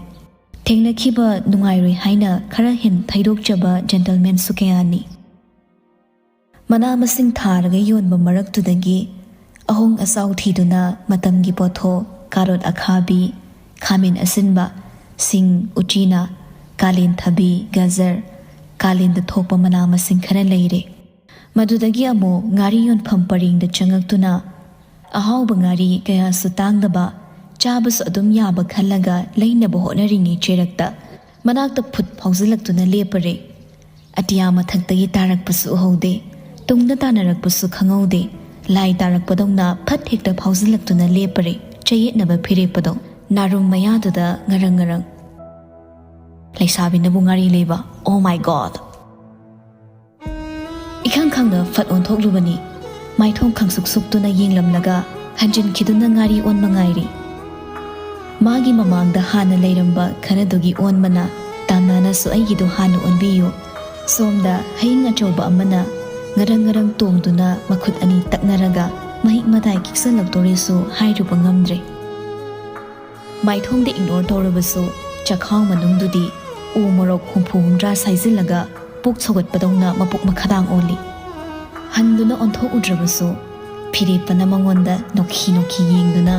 ꯊꯦꯡꯅꯈꯤꯕ ꯅꯨꯡꯉꯥꯏꯔꯣꯏ ꯍꯥꯏꯅ ꯈꯔ ꯍꯦꯟ ꯊꯩꯗꯣꯛꯆꯕ ꯖꯦꯟꯇꯜꯃꯦꯟꯁꯨ ꯀꯌꯥꯅꯤ꯫ ꯃꯅꯥ ꯃꯁꯤꯡ ꯊꯥꯔꯒ ꯌꯣꯟꯕ ꯃꯔꯛꯇꯨꯗꯒꯤ ꯑꯍꯣꯡ ꯑꯆꯥꯎ ꯊꯤꯗꯨꯅ ꯃꯇꯝꯒꯤ ꯄꯣꯠꯊꯣꯛ, ꯀꯥꯔꯣꯠ ꯑꯈꯥꯕꯤ, ꯈꯥꯃꯦꯟ ꯑꯁꯤꯟꯕ, ꯁꯤꯡ, ꯎꯆꯤꯅꯥ, ꯀꯥꯂꯦꯟ ꯊꯕꯤ, ꯒꯖꯔ, ꯀꯥꯂꯦꯟꯗ ꯊꯣꯛꯄ ꯃꯅꯥ ꯃꯁꯤꯡ ꯈꯔ ꯂꯩꯔꯦ꯫ ꯃꯗꯨꯗꯒꯤ ꯑꯃꯨꯛ ꯉꯥꯔꯤ ꯌꯣꯟꯐꯝ ꯄꯔꯦꯡꯗ ꯆꯪꯉꯛꯇꯨꯅ ꯑꯍꯥꯎꯕ ꯉꯥꯔꯤ ꯀꯌꯥꯁꯨ ꯇꯥꯡꯗꯕ, ꯆꯥꯕꯁꯨ ꯑꯗꯨꯝ ꯌꯥꯕ ꯈꯜꯂꯒ ꯂꯩꯅꯕ ꯍꯣꯠꯅꯔꯤꯉꯩ ꯆꯩꯔꯛꯇ ꯃꯅꯥꯛꯇ ꯐꯨꯠ ꯐꯥꯎꯖꯤꯜꯂꯛꯇꯨꯅ ꯂꯦꯞꯄꯔꯦ꯫ ꯑꯇꯤꯌꯥ ꯃꯊꯛꯇꯒꯤ ꯇꯥꯔꯛꯄꯁꯨ ꯎꯍꯧꯗꯦ, ꯇꯨꯡꯗ ꯇꯥꯅꯔꯛꯄꯁꯨ ꯈꯪꯍꯧꯗꯦ꯫ ꯂꯥꯏ ꯇꯥꯔꯛꯄꯗꯧꯅ ꯐꯠ ꯍꯦꯛꯇ ꯐꯥꯎꯖꯤꯜꯂꯛꯇꯨꯅ ꯂꯦꯞꯄꯔꯦ꯫ ꯆꯌꯦꯠꯅꯕ ꯐꯤꯔꯦꯞꯄꯗꯣ ꯅꯥꯔꯨꯝ ꯃꯌꯥꯗꯨꯗ ꯉꯔꯪ ꯉꯔꯪ꯫ "ꯂꯩꯁꯥꯕꯤꯅꯕꯨ ꯉꯥꯔꯤ ꯂꯩꯕ? Oh my God!" ꯏꯈꯪ ꯈꯪꯅ ꯐꯠ ꯑꯣꯟꯊꯣꯛꯂꯨꯕꯅꯤ꯫ ꯃꯥꯏꯊꯣꯡ ꯈꯪꯁꯨꯛ ꯁꯨꯛꯇꯨꯅ ꯌꯦꯡꯂꯝꯂꯒ ꯍꯟꯖꯤꯟꯈꯤꯗꯨꯅ ꯉꯥꯔꯤ ꯑꯣꯟꯕ ꯉꯥꯏꯔꯤ꯫ ꯃꯥꯒꯤ ꯃꯃꯥꯡꯗ ꯍꯥꯟꯅ ꯂꯩꯔꯝꯕ ꯈꯔꯗꯨꯒꯤ ꯑꯣꯟꯕꯅ ꯇꯥꯝꯅꯥꯅꯁꯨ ꯑꯩꯒꯤꯗꯨ ꯍꯥꯟꯅ ꯑꯣꯟꯕꯤꯌꯨ꯫ ꯁꯣꯝꯗ ꯍꯌꯤꯡ ꯑꯆꯧꯕ ꯑꯃꯅ ꯉꯔꯪ ꯉꯔꯪ ꯇꯣꯡꯗꯨꯅ ꯃꯈꯨꯠ ꯑꯅꯤ ꯇꯛꯅꯔꯒ ꯃꯍꯤꯛ ꯃꯇꯥꯏ ꯈꯤꯛꯆꯜꯂꯛꯇꯣꯔꯦꯁꯨ ꯍꯥꯏꯔꯨꯕ ꯉꯝꯗ꯭ꯔꯦ꯫ ꯃꯥꯏꯊꯣꯡꯗ ꯏꯒꯅꯣꯔ ꯇꯧꯔꯕꯁꯨ ꯆꯈꯥꯎ ꯃꯅꯨꯡꯗꯨꯗꯤ ꯎ ꯃꯣꯔꯣꯛ ꯍꯨꯝꯐꯨ ꯍꯨꯝꯗ꯭ꯔꯥ ꯁꯥꯏꯖꯤꯜꯂꯒ ꯄꯨꯛ ꯁꯧꯒꯠꯄꯗꯧꯅ ꯃꯄꯨꯛ ꯃꯈꯥꯗꯥꯡ ꯑꯣꯜꯂꯤ꯫ ꯍꯟꯗꯨꯅ ꯑꯣꯟꯊꯣꯛꯎꯗ꯭ꯔꯕꯁꯨ ꯐꯤꯔꯦꯞꯄꯅ ꯃꯉꯣꯟꯗ ꯅꯣꯛꯈꯤ ꯅꯣꯛꯈꯤ ꯌꯦꯡꯗꯨꯅ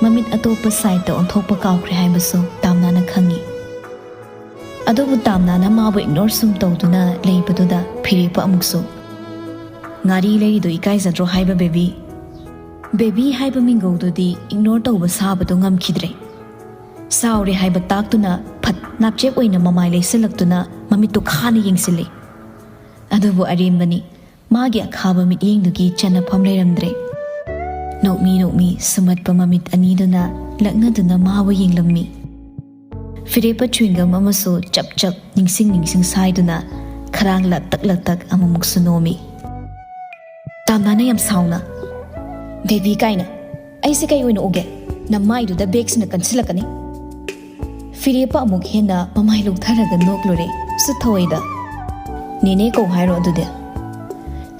ꯃꯃꯤꯠ ꯑꯇꯣꯞꯄ ꯁꯥꯏꯠꯇ ꯑꯣꯟꯊꯣꯛꯄ ꯀꯥꯎꯈ꯭ꯔꯦ ꯍꯥꯏꯕꯁꯨ ꯇꯥꯝꯅꯥꯅ ꯈꯪꯏ꯫ ꯑꯗꯨꯕꯨ ꯇꯥꯝꯅꯥꯅ ꯃꯥꯕꯨ ꯏꯒꯅꯣꯔ ꯁꯨꯝ ꯇꯧꯗꯨꯅ ꯂꯩꯕꯗꯨꯗ ꯐꯤꯔꯦꯞꯄ ꯑꯃꯨꯛꯁꯨ, "ꯉꯥꯔꯤ ꯂꯩꯔꯤꯗꯣ ꯏꯀꯥꯏꯖꯗ꯭ꯔꯣ ꯍꯥꯏꯕ ꯕꯦꯕꯤ?" ꯕꯦꯕꯤ ꯍꯥꯏꯕ ꯃꯤꯡꯒꯧꯗꯨꯗꯤ ꯏꯒꯅꯣꯔ ꯇꯧꯕ ꯁꯥꯕꯗꯨ ꯉꯝꯈꯤꯗ꯭ꯔꯦ꯫ ꯁꯥꯎꯔꯦ ꯍꯥꯏꯕ ꯇꯥꯛꯇꯨꯅ ꯐꯠ ꯅꯥꯞꯆꯦꯞ ꯑꯣꯏꯅ ꯃꯃꯥꯏ ꯂꯩꯁꯤꯜꯂꯛꯇꯨꯅ ꯃꯃꯤꯠꯇꯨ ꯈꯥꯅ ꯌꯦꯡꯁꯤꯜꯂꯤ꯫ ꯑꯗꯨꯕꯨ ꯑꯔꯦꯝꯕꯅꯤ, ꯃꯥꯒꯤ ꯑꯈꯥꯕ ꯃꯤꯠꯌꯦꯡꯗꯨꯒꯤ ꯆꯟꯅꯐꯝ ꯂꯩꯔꯝꯗ꯭ꯔꯦ꯫ ꯅꯣꯛꯃꯤ ꯅꯣꯛꯃꯤ ꯁꯨꯝꯍꯠꯄ ꯃꯃꯤꯠ ꯑꯅꯤꯗꯨꯅ ꯂꯛꯅꯗꯨꯅ ꯃꯥꯕꯨ ꯌꯦꯡꯂꯝꯃꯤ꯫ ꯐꯤꯔꯦꯞꯄ ꯆ꯭ꯋꯤꯡꯒꯝ ꯑꯃꯁꯨ ꯆꯞ ꯆꯞ ꯅꯤꯡꯁꯤꯡ ꯅꯤꯡꯁꯤꯡ ꯁꯥꯏꯗꯨꯅ ꯈꯗꯥꯡ ꯂꯛꯇꯛ ꯂꯛꯇꯛ ꯑꯃꯨꯛꯃꯨꯛꯁꯨ ꯅꯣꯝꯃꯤ꯫ ꯇꯥꯝꯅꯥꯅ ꯌꯥꯝ ꯁꯥꯎꯅ, "ꯕꯦꯕꯤ ꯀꯥꯏꯅ, ꯑꯩꯁꯦ ꯀꯩ ꯑꯣꯏꯅ ꯎꯒꯦ? ꯅꯃꯥꯏꯗꯨꯗ ꯕꯦꯛꯁꯤꯅ ꯀꯟꯁꯤꯜꯂꯛꯀꯅꯤ꯫" ꯐꯤꯔꯦꯞꯄ ꯑꯃꯨꯛ ꯍꯦꯟꯅ ꯃꯃꯥꯏ ꯂꯨꯛꯊꯔꯒ ꯅꯣꯛꯂꯨꯔꯦ ꯁꯨꯠ ꯊꯧꯑꯣꯏꯗ꯫ "ꯅꯦꯅꯦ ꯀꯧ ꯍꯥꯏꯔꯣ ꯑꯗꯨꯗꯤ?"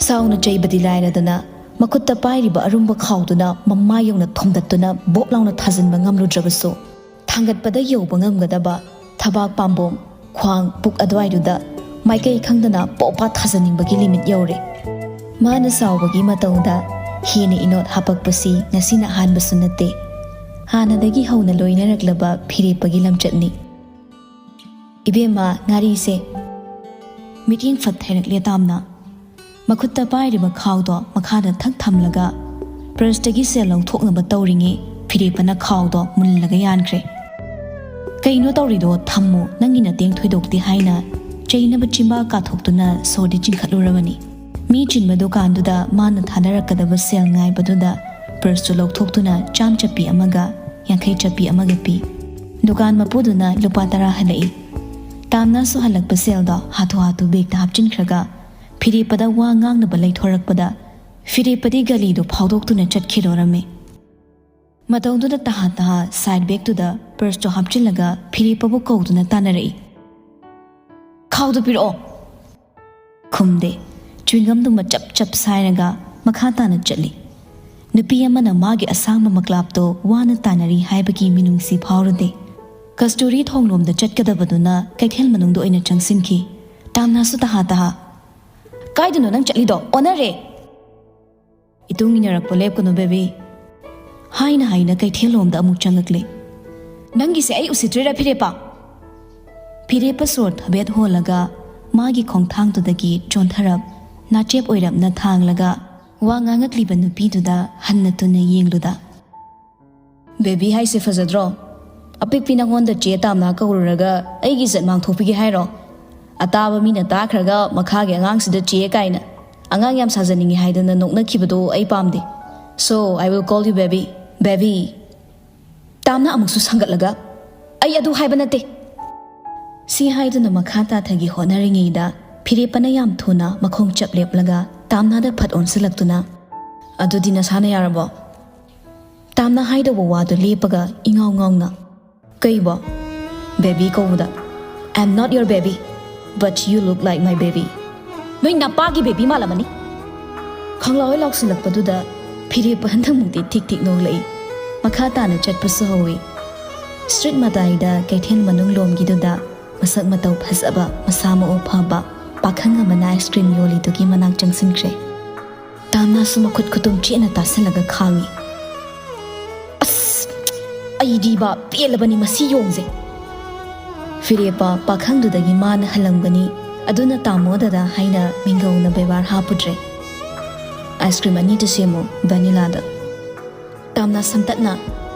ꯁꯥꯎꯅ ꯆꯩꯕꯗꯤ ꯂꯥꯏꯔꯗꯅ ꯃꯈꯨꯠꯇ ꯄꯥꯏꯔꯤꯕ ꯑꯔꯨꯝꯕ ꯈꯥꯎꯗꯨꯅ ꯃꯃꯥꯏ ꯌꯧꯅ ꯊꯣꯝꯗꯠꯇꯨꯅ ꯕꯣꯛ ꯂꯥꯎꯅ ꯊꯥꯖꯤꯟꯕ ꯉꯝꯂꯨꯗ꯭ꯔꯕꯁꯨ, ꯊꯥꯡꯒꯠꯄꯗ ꯌꯧꯕ ꯉꯝꯒꯗꯕ ꯊꯕꯥꯛ ꯄꯥꯝꯕꯣꯝ, ꯈ꯭ꯋꯥꯡ, ꯄꯨꯛ ꯑꯗꯨꯋꯥꯏꯗꯨꯗ ꯃꯥꯏꯀꯩ ꯈꯪꯗꯅ ꯄꯣꯞ ꯄꯥ ꯊꯥꯖꯅꯤꯡꯕꯒꯤ ꯂꯤꯃꯤꯠ ꯌꯧꯔꯦ꯫ ꯃꯥꯅ ꯁꯥꯎꯕꯒꯤ ꯃꯇꯧꯗ ꯍꯦꯟꯅ ꯏꯅꯣꯠ ꯍꯥꯄꯛꯄꯁꯤ ꯉꯁꯤꯅ ꯑꯍꯥꯟꯕꯁꯨ ꯅꯠꯇꯦ꯫ ꯍꯥꯟꯅꯗꯒꯤ ꯍꯧꯅ ꯂꯣꯏꯅꯔꯛꯂꯕ ꯐꯤꯔꯦꯞꯄꯒꯤ ꯂꯝꯆꯠꯅꯤ꯫ "ꯏꯕꯦꯝꯃ, ꯉꯥꯔꯤꯁꯦ꯫" ꯃꯤꯠꯌꯦꯡ ꯐꯠ ꯍꯥꯏꯔꯛꯂꯦ ꯇꯥꯝꯅ꯫ ꯃꯈꯨꯠꯇ ꯄꯥꯏꯔꯤꯕ ꯈꯥꯎꯗꯣ ꯃꯈꯥꯗ ꯊꯛ ꯊꯝꯂꯒ ꯄꯔꯁꯇꯒꯤ ꯁꯦꯜ ꯂꯧꯊꯣꯛꯅꯕ ꯇꯧꯔꯤꯉꯩ ꯐꯤꯔꯦꯞꯄꯅ ꯈꯥꯎꯗꯣ ꯃꯨꯜꯂꯒ ꯌꯥꯟꯈ꯭ꯔꯦ꯫ "ꯀꯩꯅꯣ ꯇꯧꯔꯤꯗꯣ? ꯊꯝꯃꯣ, ꯅꯪꯒꯤ ꯅꯇꯦꯡ ꯊꯣꯏꯗꯣꯛꯇꯦ" ꯍꯥꯏꯅ ꯆꯩꯅꯕ ꯆꯤꯝꯕꯥꯜ ꯀꯥꯊꯣꯛꯇꯨꯅ ꯁꯣꯔꯗꯤ ꯆꯤꯡꯈꯠꯂꯨꯔꯕꯅꯤ꯫ ꯃꯤ ꯆꯤꯟꯕ ꯗꯨꯀꯥꯟꯗꯨꯗ ꯃꯥꯅ ꯊꯥꯗꯔꯛꯀꯗꯕ ꯁꯦꯜ ꯉꯥꯏꯕꯗꯨꯗ ꯄꯔꯁꯇꯨ ꯂꯧꯊꯣꯛꯇꯨꯅ ꯆꯥꯝ ꯆꯠꯄꯤ ꯑꯃꯒ ꯌꯥꯡꯈꯩ ꯆꯠꯄꯤ ꯑꯃꯒ ꯄꯤ꯫ ꯗꯨꯀꯥꯟ ꯃꯄꯨꯗꯨꯅ ꯂꯨꯄꯥ ꯇꯔꯥ ꯍꯜꯂꯛꯏ꯫ ꯇꯥꯝꯅꯁꯨ ꯍꯜꯂꯛꯄ ꯁꯦꯜꯗꯣ ꯍꯥꯊꯨ ꯍꯥꯊꯨ ꯕꯦꯒꯇ ꯍꯥꯞꯆꯤꯟꯈ꯭ꯔꯒ ꯐꯤꯔꯦꯞꯄꯗ ꯋꯥ ꯉꯥꯡꯅꯕ ꯂꯩꯊꯣꯔꯛꯄꯗ ꯐꯤꯔꯦꯞꯄꯗꯤ ꯒꯂꯤꯗꯨ ꯐꯥꯎꯗꯣꯛꯇꯨꯅ ꯆꯠꯈꯤꯗꯣꯔꯝꯃꯤ꯫ ꯃꯇꯧꯗꯨꯗ ꯇꯍꯥ ꯇꯍꯥ ꯁꯥꯏꯠ ꯕꯦꯒꯇꯨꯗ ꯄꯔꯁꯇꯣ ꯍꯥꯞꯆꯤꯜꯂꯒ ꯐꯤꯔꯦꯞꯄꯕꯨ ꯀꯧꯗꯨꯅ ꯇꯥꯟꯅꯔꯛꯏ꯫ "ꯈꯥꯎꯗꯨ ꯄꯤꯔꯛꯑꯣ!" ꯈꯨꯝꯗꯦ꯫ ꯆ꯭ꯋꯤꯡꯒꯝꯗꯨ ꯃꯆꯞ ꯆꯞ ꯁꯥꯏꯔꯒ ꯃꯈꯥ ꯇꯥꯅ ꯆꯠꯂꯤ꯫ ꯅꯨꯄꯤ ꯑꯃꯅ ꯃꯥꯒꯤ ꯑꯁꯥꯡꯕ ꯃꯀ꯭ꯂꯥꯞꯇꯣ ꯋꯥꯅ ꯇꯥꯟꯅꯔꯤ ꯍꯥꯏꯕꯒꯤ ꯃꯤꯅꯨꯡꯁꯤ ꯐꯥꯎꯔꯨꯗꯦ꯫ ꯀꯁꯇꯨꯔꯤ ꯊꯣꯡꯂꯣꯝꯗ ꯆꯠꯀꯗꯕꯗꯨꯅ ꯀꯩꯊꯦꯜ ꯃꯅꯨꯡꯗ ꯑꯣꯏꯅ ꯆꯪꯁꯤꯟꯈꯤ꯫ ꯇꯥꯝꯅꯥꯁꯨ ꯇꯍꯥ ꯇꯍꯥ, "ꯀꯥꯏꯗꯅꯣ ꯅꯪ ꯆꯠꯂꯤꯗꯣ? ꯑꯣꯟꯅꯔꯦ!" "ꯏꯇꯨꯡ ꯏꯟꯅꯔꯛꯄ ꯂꯦꯞꯀꯅꯨ, ꯕꯦꯕꯤ," ꯍꯥꯏꯅ ꯍꯥꯏꯅ ꯀꯩꯊꯦꯜꯂꯣꯝꯗ ꯑꯃꯨꯛ ꯆꯪꯉꯛꯂꯦ꯫ "ꯅꯪꯒꯤꯁꯦ ꯑꯩ ꯎꯁꯤꯠꯇ꯭ꯔꯤꯔꯥ, ꯐꯤꯔꯦꯞꯄ?" ꯐꯤꯔꯦꯞꯄ ꯁꯣꯔ ꯊꯕꯦꯠ ꯍꯣꯜꯂꯒ ꯃꯥꯒꯤ ꯈꯣꯡꯊꯥꯡꯗꯨꯗꯒꯤ ꯆꯣꯟꯊꯔꯞ, ꯅꯥꯆꯦꯞ ꯑꯣꯏꯔꯞꯅ ꯊꯥꯡꯂꯒ ꯋꯥ ꯉꯥꯡꯉꯛꯂꯤꯕ ꯅꯨꯄꯤꯗꯨꯗ ꯍꯟꯅ ꯇꯨꯟꯅ ꯌꯦꯡꯂꯨꯗ, "ꯕꯦꯕꯤ ꯍꯥꯏꯁꯦ ꯐꯖꯗ꯭ꯔꯣ? ꯑꯄꯤꯛꯄꯤ ꯅꯪꯉꯣꯟꯗ ꯆꯦ ꯇꯥꯝꯅ ꯀꯧꯔꯨꯔꯒ ꯑꯩꯒꯤ ꯏꯖꯠ ꯃꯥꯡꯊꯣꯛꯄꯤꯒꯦ ꯍꯥꯏꯔꯣ? ꯑꯇꯥꯕ ꯃꯤꯅ ꯇꯥꯈ꯭ꯔꯒ ꯃꯈꯥꯒꯤ ꯑꯉꯥꯡꯁꯤꯗ ꯆꯦ ꯀꯥꯏꯅ ꯑꯉꯥꯡ ꯌꯥꯝ ꯁꯥꯖꯅꯤꯡꯉꯤ ꯍꯥꯏꯗꯅ ꯅꯣꯛꯅꯈꯤꯕꯗꯣ ꯑꯩ ꯄꯥꯝꯗꯦ꯫ So, I will call you baby. Baby!" ꯇꯥꯝꯅ ꯑꯃꯨꯛꯁꯨ ꯁꯪꯒꯠꯂꯒ, "ꯑꯩ ꯑꯗꯨ ꯍꯥꯏꯕ ꯅꯠꯇꯦ!" ꯁꯤ ꯍꯥꯏꯗꯨꯅ ꯃꯈꯥ ꯇꯥꯊꯒꯤ ꯍꯣꯠꯅꯔꯤꯉꯩꯗ ꯐꯤꯔꯦꯞꯄꯅ ꯌꯥꯝ ꯊꯨꯅ ꯃꯈꯣꯡ ꯆꯞ ꯂꯦꯞꯂꯒ ꯇꯥꯝꯅꯥꯗ ꯐꯠ ꯑꯣꯟꯁꯤꯜꯂꯛꯇꯨꯅ, "ꯑꯗꯨꯗꯤ ꯅꯁꯥꯅ ꯌꯥꯔꯕꯣ?" ꯇꯥꯝꯅ ꯍꯥꯏꯗꯧꯕ ꯋꯥꯗꯨ ꯂꯦꯞꯄꯒ ꯏꯉꯥꯎ ꯉꯥꯎꯅ, "ꯀꯩꯕꯣ? Baby ꯀꯧꯕꯗ? I am not your baby, but you look like my baby." "ꯅꯣꯏ ꯅꯄꯥꯒꯤ ꯕꯦꯕꯤ ꯃꯥꯜꯂꯝꯃꯅꯤ!" ꯈꯪꯂꯥꯎ ꯍꯣꯏ ꯂꯥꯎꯁꯤꯜꯂꯛꯄꯗꯨꯗ ꯐꯤꯔꯦꯞꯄ ꯍꯟꯗꯛꯃꯨꯛꯇꯤ ꯊꯤꯛ ꯊꯤꯛ ꯅꯣꯛꯂꯛꯏ꯫ ꯃꯈꯥ ꯇꯥꯅ ꯆꯠꯄꯁꯨ ꯍꯧꯏ꯫ ꯁ꯭ꯇ꯭ꯔꯤꯠ ꯃꯇꯥꯏꯗ ꯀꯩꯊꯦꯜ ꯃꯅꯨꯡ ꯂꯣꯝꯒꯤꯗꯨꯗ ꯃꯁꯛ ꯃꯇꯧ ꯐꯖꯕ, ꯃꯁꯥ ꯃꯎ ꯐꯕ ꯄꯥꯈꯪ ꯑꯃꯅ ꯑꯥꯏꯁ ꯀ꯭ꯔꯤꯝ ꯌꯣꯜꯂꯤꯗꯨꯒꯤ ꯃꯅꯥꯛ ꯆꯪꯁꯤꯟꯈ꯭ꯔꯦ꯫ ꯇꯥꯝꯅꯥꯁꯨ ꯃꯈꯨꯠ ꯈꯨꯇꯨꯝ ꯆꯦꯠꯅ ꯇꯥꯁꯤꯜꯂꯒ ꯈꯥꯡꯉꯤ꯫ "ꯑꯁ! ꯑꯩꯗꯤꯕ ꯄꯦꯜꯂꯕꯅꯤ ꯃꯁꯤ ꯌꯣꯡꯁꯦ!" ꯐꯤꯔꯦꯞꯄ ꯄꯥꯈꯪꯗꯨꯗꯒꯤ ꯃꯥꯅ ꯍꯜꯂꯝꯒꯅꯤ, ꯑꯗꯨꯅ "ꯇꯥꯃꯣ, ꯗꯗꯥ" ꯍꯥꯏꯅ ꯃꯤꯡꯒꯧꯅ ꯕꯦꯕꯥꯔ ꯍꯥꯞꯄꯨꯗ꯭ꯔꯦ꯫ "ꯑꯥꯏꯁ ꯀ꯭ꯔꯤꯝ ꯑꯅꯤꯗ ꯁꯦꯝꯃꯨ, ꯚꯦꯅꯤꯂꯥꯗ꯫" ꯇꯥꯝꯅꯥ ꯁꯝꯇꯠꯅ,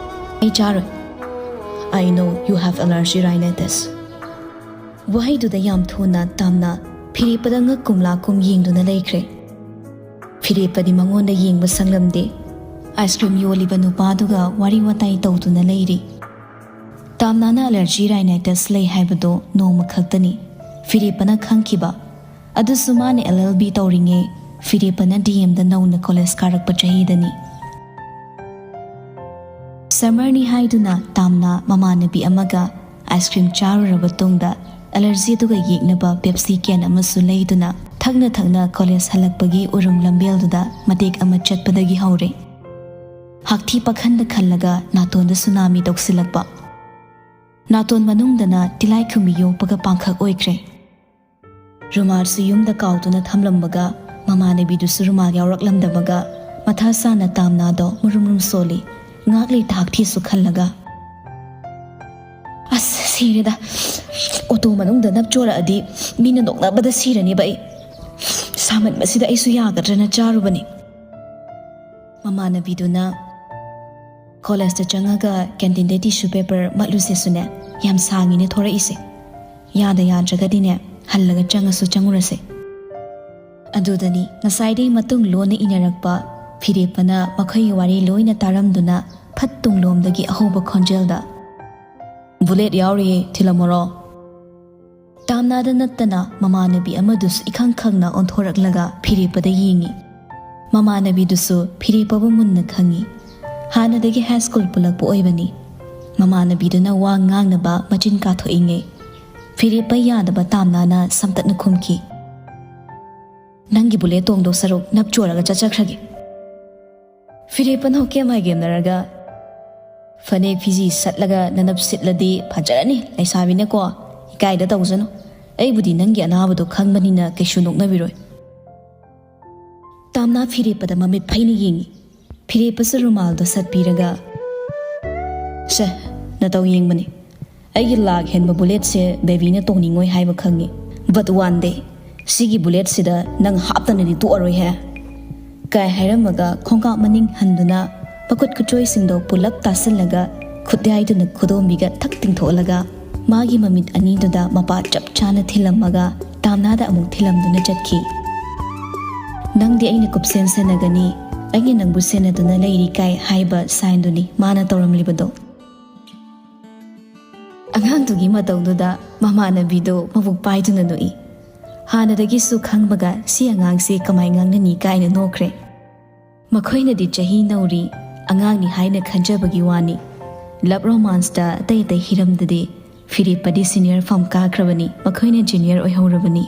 "ꯑꯩ ꯆꯥꯔꯣꯏ꯫ I know you have allergy rhinitis." ꯋꯥꯍꯩꯗꯨꯗ ꯌꯥꯝ ꯊꯨꯅ ꯇꯥꯝꯅꯥ ꯐꯤꯔꯦꯞꯄꯗ ꯉꯛ ꯀꯨꯝꯂꯥ ꯀꯨꯝ ꯌꯦꯡꯗꯨꯅ ꯂꯩꯈ꯭ꯔꯦ꯫ ꯐꯤꯔꯦꯞꯄꯗꯤ ꯃꯉꯣꯟꯗ ꯌꯦꯡꯕ ꯁꯪꯂꯝꯗꯦ꯫ ꯑꯥꯏꯁ ꯀ꯭ꯔꯤꯝ ꯌꯣꯜꯂꯤꯕ ꯅꯨꯄꯥꯗꯨꯒ ꯋꯥꯔꯤ ꯋꯥꯇꯥꯏ ꯇꯧꯗꯨꯅ ꯂꯩꯔꯤ꯫ ꯇꯥꯝꯅꯥꯅ ꯑꯦꯂꯔꯖꯤ ꯔꯥꯏꯅꯥꯏꯇꯁ ꯂꯩ ꯍꯥꯏꯕꯗꯣ ꯅꯣꯡꯃ ꯈꯛꯇꯅꯤ ꯐꯤꯔꯦꯞꯄꯅ ꯈꯪꯈꯤꯕ꯫ ꯑꯗꯨꯁꯨ ꯃꯥꯅ ꯑꯦꯜ ꯑꯦꯜ ꯕꯤ ꯇꯧꯔꯤꯉꯩ, ꯐꯤꯔꯦꯞꯄꯅ ꯗꯤ ꯑꯦꯝꯗ ꯅꯧꯅ ꯀꯣꯂꯦꯖ ꯀꯥꯔꯛꯄ ꯆꯍꯤꯗꯅꯤ꯫ ꯁꯝꯃꯔꯅꯤ ꯍꯥꯏꯗꯨꯅ ꯇꯥꯝꯅꯥ ꯃꯃꯥꯟꯅꯕꯤ ꯑꯃꯒ ꯑꯥꯏꯁ ꯀ꯭ꯔꯤꯝ ꯆꯥꯔꯨꯔꯕ ꯇꯨꯡꯗ ꯑꯦꯂꯔꯖꯤꯗꯨꯒ ꯌꯦꯛꯅꯕ ꯄꯦꯞꯁꯤ ꯀꯦꯟ ꯑꯃꯁꯨ ꯂꯩꯗꯨꯅ ꯊꯛꯅ ꯊꯛꯅ ꯀꯣꯂꯦꯖ ꯍꯜꯂꯛꯄꯒꯤ ꯎꯔꯨꯝ ꯂꯝꯕꯦꯜꯗꯨꯗ ꯃꯇꯦꯛ ꯑꯃ ꯆꯠꯄꯗꯒꯤ ꯍꯧꯔꯦ꯫ ꯍꯥꯛꯊꯤ ꯄꯥꯈꯟꯗ ꯈꯜꯂꯒ ꯅꯥꯇꯣꯟꯗ ꯁꯨꯅꯥꯃꯤ ꯇꯧꯁꯤꯜꯂꯛꯄ꯫ ꯅꯥꯇꯣꯟ ꯃꯅꯨꯡꯗꯅ ꯇꯤꯂꯥꯏꯈꯨꯝꯕꯤ ꯌꯣꯛꯄꯒ ꯄꯥꯡꯈꯛ ꯑꯣꯏꯈ꯭ꯔꯦ꯫ ꯔꯨꯃꯥꯜꯁꯨ ꯌꯨꯝꯗ ꯀꯥꯎꯗꯨꯅ ꯊꯝꯂꯝꯕꯒ, ꯃꯃꯥꯟꯅꯕꯤꯗꯨꯁꯨ ꯔꯨꯃꯥꯜ ꯌꯥꯎꯔꯛꯂꯝꯗꯕꯒ, ꯃꯊꯥ ꯁꯥꯅ ꯇꯥꯝꯅꯥꯗꯣ ꯃꯨꯔꯨꯝ ꯃꯨꯔꯨꯝ ꯁꯣꯜꯂꯤ꯫ ꯉꯥꯛ ꯂꯩꯇ ꯍꯛꯊꯤꯁꯨ ꯈꯜꯂꯒ, "ꯑꯁ, ꯁꯤꯔꯦꯗ꯫ ꯑꯣꯇꯣ ꯃꯅꯨꯡꯗ ꯅꯞ ꯆꯣꯔꯛꯑꯗꯤ ꯃꯤꯅ ꯅꯣꯛꯅꯕꯗ ꯁꯤꯔꯅꯦꯕ ꯑꯩ꯫ ꯁꯥꯃꯟꯕꯁꯤꯗ ꯑꯩꯁꯨ ꯌꯥꯒꯗ꯭ꯔꯅ ꯆꯥꯔꯨꯕꯅꯤ꯫" ꯃꯃꯥꯟꯅꯕꯤꯗꯨꯅ ꯀꯣꯂꯦꯖꯇ ꯆꯪꯉꯒ ꯀꯦꯟꯇꯤꯟꯗ ꯇꯤꯁꯨ ꯄꯦꯄꯔ ꯃꯠꯂꯨꯁꯦꯁꯨꯅꯦ, ꯌꯥꯝ ꯁꯥꯡꯉꯤꯅꯦ ꯊꯣꯔꯛꯏꯁꯦ꯫ ꯌꯥꯗ ꯌꯥꯗ꯭ꯔꯒꯗꯤꯅꯦ, ꯍꯜꯂꯒ ꯆꯪꯉꯁꯨ ꯆꯪꯉꯨꯔꯁꯦ꯫ ꯑꯗꯨꯗꯅꯤ ꯉꯁꯥꯏꯗꯩ ꯃꯇꯨꯡ ꯂꯣꯟꯅ ꯏꯟꯅꯔꯛꯄ ꯐꯤꯔꯦꯞꯄꯅ ꯃꯈꯣꯏꯒꯤ ꯋꯥꯔꯤ ꯂꯣꯏꯅ ꯇꯥꯔꯝꯗꯨꯅ ꯐꯠ ꯇꯨꯡꯂꯣꯝꯗꯒꯤ ꯑꯍꯧꯕ ꯈꯣꯟꯖꯦꯜꯗ, "ꯕꯨꯂꯦꯠ ꯌꯥꯎꯔꯤꯌꯦ, ꯊꯤꯜꯂꯝꯃꯣꯔꯣ?" ꯇꯥꯝꯅꯥꯗ ꯅꯠꯇꯅ ꯃꯃꯥꯟꯅꯕꯤ ꯑꯃꯗꯨꯁꯨ ꯏꯈꯪ ꯈꯪꯅ ꯑꯣꯟꯊꯣꯔꯛꯂꯒ ꯐꯤꯔꯦꯞꯄꯗ ꯌꯦꯡꯉꯤ꯫ ꯃꯃꯥꯟꯅꯕꯤꯗꯨꯁꯨ ꯐꯤꯔꯦꯞꯄꯕꯨ ꯃꯨꯟꯅ ꯈꯪꯉꯤ꯫ ꯍꯥꯟꯅꯗꯒꯤ ꯍꯥꯏ ꯁ꯭ꯀꯨꯜ ꯄꯨꯜꯂꯛꯄ ꯑꯣꯏꯕꯅꯤ꯫ ꯃꯃꯥꯟꯅꯕꯤꯗꯨꯅ ꯋꯥ ꯉꯥꯡꯅꯕ ꯃꯆꯤꯟ ꯀꯥꯊꯣꯛꯏꯉꯩ ꯐꯤꯔꯦꯞꯄ ꯌꯥꯗꯕ ꯇꯥꯝꯅꯥꯅ ꯁꯝꯇꯛꯅ ꯈꯨꯝꯈꯤ, "ꯅꯪꯒꯤ ꯕꯨꯂꯦꯠ ꯇꯣꯡꯗꯧ ꯁꯔꯨꯛ ꯅꯞ ꯆꯣꯔꯒ ꯆꯠꯆꯈ꯭ꯔꯒꯦ꯫" ꯐꯤꯔꯦꯞꯄꯅ ꯍꯣꯀꯦꯝ ꯍꯥꯏꯒꯦꯝꯅꯔꯒ, "ꯐꯅꯦꯛ ꯐꯤꯖꯤ ꯁꯠꯂꯒ ꯅꯅꯞ ꯁꯤꯠꯂꯗꯤ ꯐꯖꯔꯅꯤ ꯂꯩꯁꯥꯕꯤꯅꯀꯣ꯫ ꯏꯀꯥꯏꯗ ꯇꯧꯖꯅꯨ꯫ ꯑꯩꯕꯨꯗꯤ ꯅꯪꯒꯤ ꯑꯅꯥꯕꯗꯣ ꯈꯪꯕꯅꯤꯅ ꯀꯩꯁꯨ ꯅꯣꯛꯅꯕꯤꯔꯣꯏ꯫" ꯇꯥꯝꯅꯥ ꯐꯤꯔꯦꯞꯄꯗ ꯃꯃꯤꯠ ꯐꯩꯅ ꯌꯦꯡꯉꯤ꯫ ꯐꯤꯔꯦꯞꯄꯁꯨ ꯔꯨꯃꯥꯜꯗꯣ ꯁꯠꯄꯤꯔꯒ, "ꯁꯦ, ꯅꯇꯧ ꯌꯦꯡꯕꯅꯤ꯫ ꯑꯩꯒꯤ ꯂꯥꯛ ꯍꯦꯟꯕ ꯕꯨꯂꯦꯠꯁꯦ ꯕꯦꯕꯤꯅ ꯇꯣꯡꯅꯤꯡꯉꯣꯏ ꯍꯥꯏꯕ ꯈꯪꯉꯤ꯫ But one day, ꯁꯤꯒꯤ ꯕꯨꯂꯦꯠꯁꯤꯗ ꯅꯪ ꯍꯥꯞꯇꯅꯗꯤ ꯇꯣꯛꯑꯔꯣꯏꯍꯦ," ꯀꯥꯏ ꯍꯥꯏꯔꯝꯃꯒ ꯈꯣꯡꯀꯥꯞ ꯃꯅꯤꯡ ꯍꯟꯗꯨꯅ ꯃꯈꯨꯠ ꯈꯨꯠꯆꯣꯏꯁꯤꯡꯗꯣ ꯄꯨꯂꯞ ꯇꯥꯁꯤꯜꯂꯒ ꯈꯨꯠꯌꯥꯏꯗꯨꯅ ꯈꯨꯗꯣꯝꯕꯤꯒ ꯊꯛ ꯇꯤꯡꯊꯣꯛꯂꯒ ꯃꯥꯒꯤ ꯃꯃꯤꯠ ꯑꯅꯤꯗꯨꯗ ꯃꯄꯥ ꯆꯞ ꯆꯥꯅ ꯊꯤꯜꯂꯝꯃꯒ ꯇꯥꯝꯅꯥꯗ ꯑꯃꯨꯛ ꯊꯤꯜꯂꯝꯗꯨꯅ ꯆꯠꯈꯤ꯫ "ꯅꯪꯗꯤ ꯑꯩꯅ ꯀꯨꯞꯁꯦꯟ ꯁꯦꯟꯅꯒꯅꯤ, ꯑꯩꯅ ꯅꯪꯕꯨ ꯁꯦꯟꯅꯗꯨꯅ ꯂꯩꯔꯤ" ꯀꯥꯏ ꯍꯥꯏꯕ ꯁꯥꯏꯟꯗꯨꯅꯤ ꯃꯥꯅ ꯇꯧꯔꯝꯂꯤꯕꯗꯣ꯫ ꯑꯉꯥꯡꯗꯨꯒꯤ ꯃꯇꯧꯗꯨꯗ ꯃꯃꯥꯟꯅꯕꯤꯗꯣ ꯃꯕꯨꯛ ꯄꯥꯏꯗꯨꯅ ꯅꯣꯛꯏ꯫ ꯍꯥꯟꯅꯗꯒꯤꯁꯨ ꯈꯪꯕꯒ ꯁꯤ ꯑꯉꯥꯡꯁꯦ ꯀꯃꯥꯏ ꯉꯥꯡꯅꯅꯤ ꯀꯥꯏꯅ ꯅꯣꯛꯈ꯭ꯔꯦ꯫ ꯃꯈꯣꯏꯅꯗꯤ ꯆꯍꯤ ꯅꯧꯔꯤ, ꯑꯉꯥꯡꯅꯤ ꯍꯥꯏꯅ ꯈꯟꯖꯕꯒꯤ ꯋꯥꯅꯤ꯫ ꯂꯞ ꯔꯣꯃꯥꯟꯁꯇ ꯑꯇꯩ ꯑꯇꯩ ꯍꯤꯔꯝꯗꯗꯤ ꯐꯤꯔꯦꯞꯄꯗꯤ ꯁꯤꯅꯤꯌꯔ ꯐꯝ ꯀꯥꯈ꯭ꯔꯕꯅꯤ, ꯃꯈꯣꯏꯅ ꯖꯨꯅꯤꯌꯔ ꯑꯣꯏꯍꯧꯔꯕꯅꯤ꯫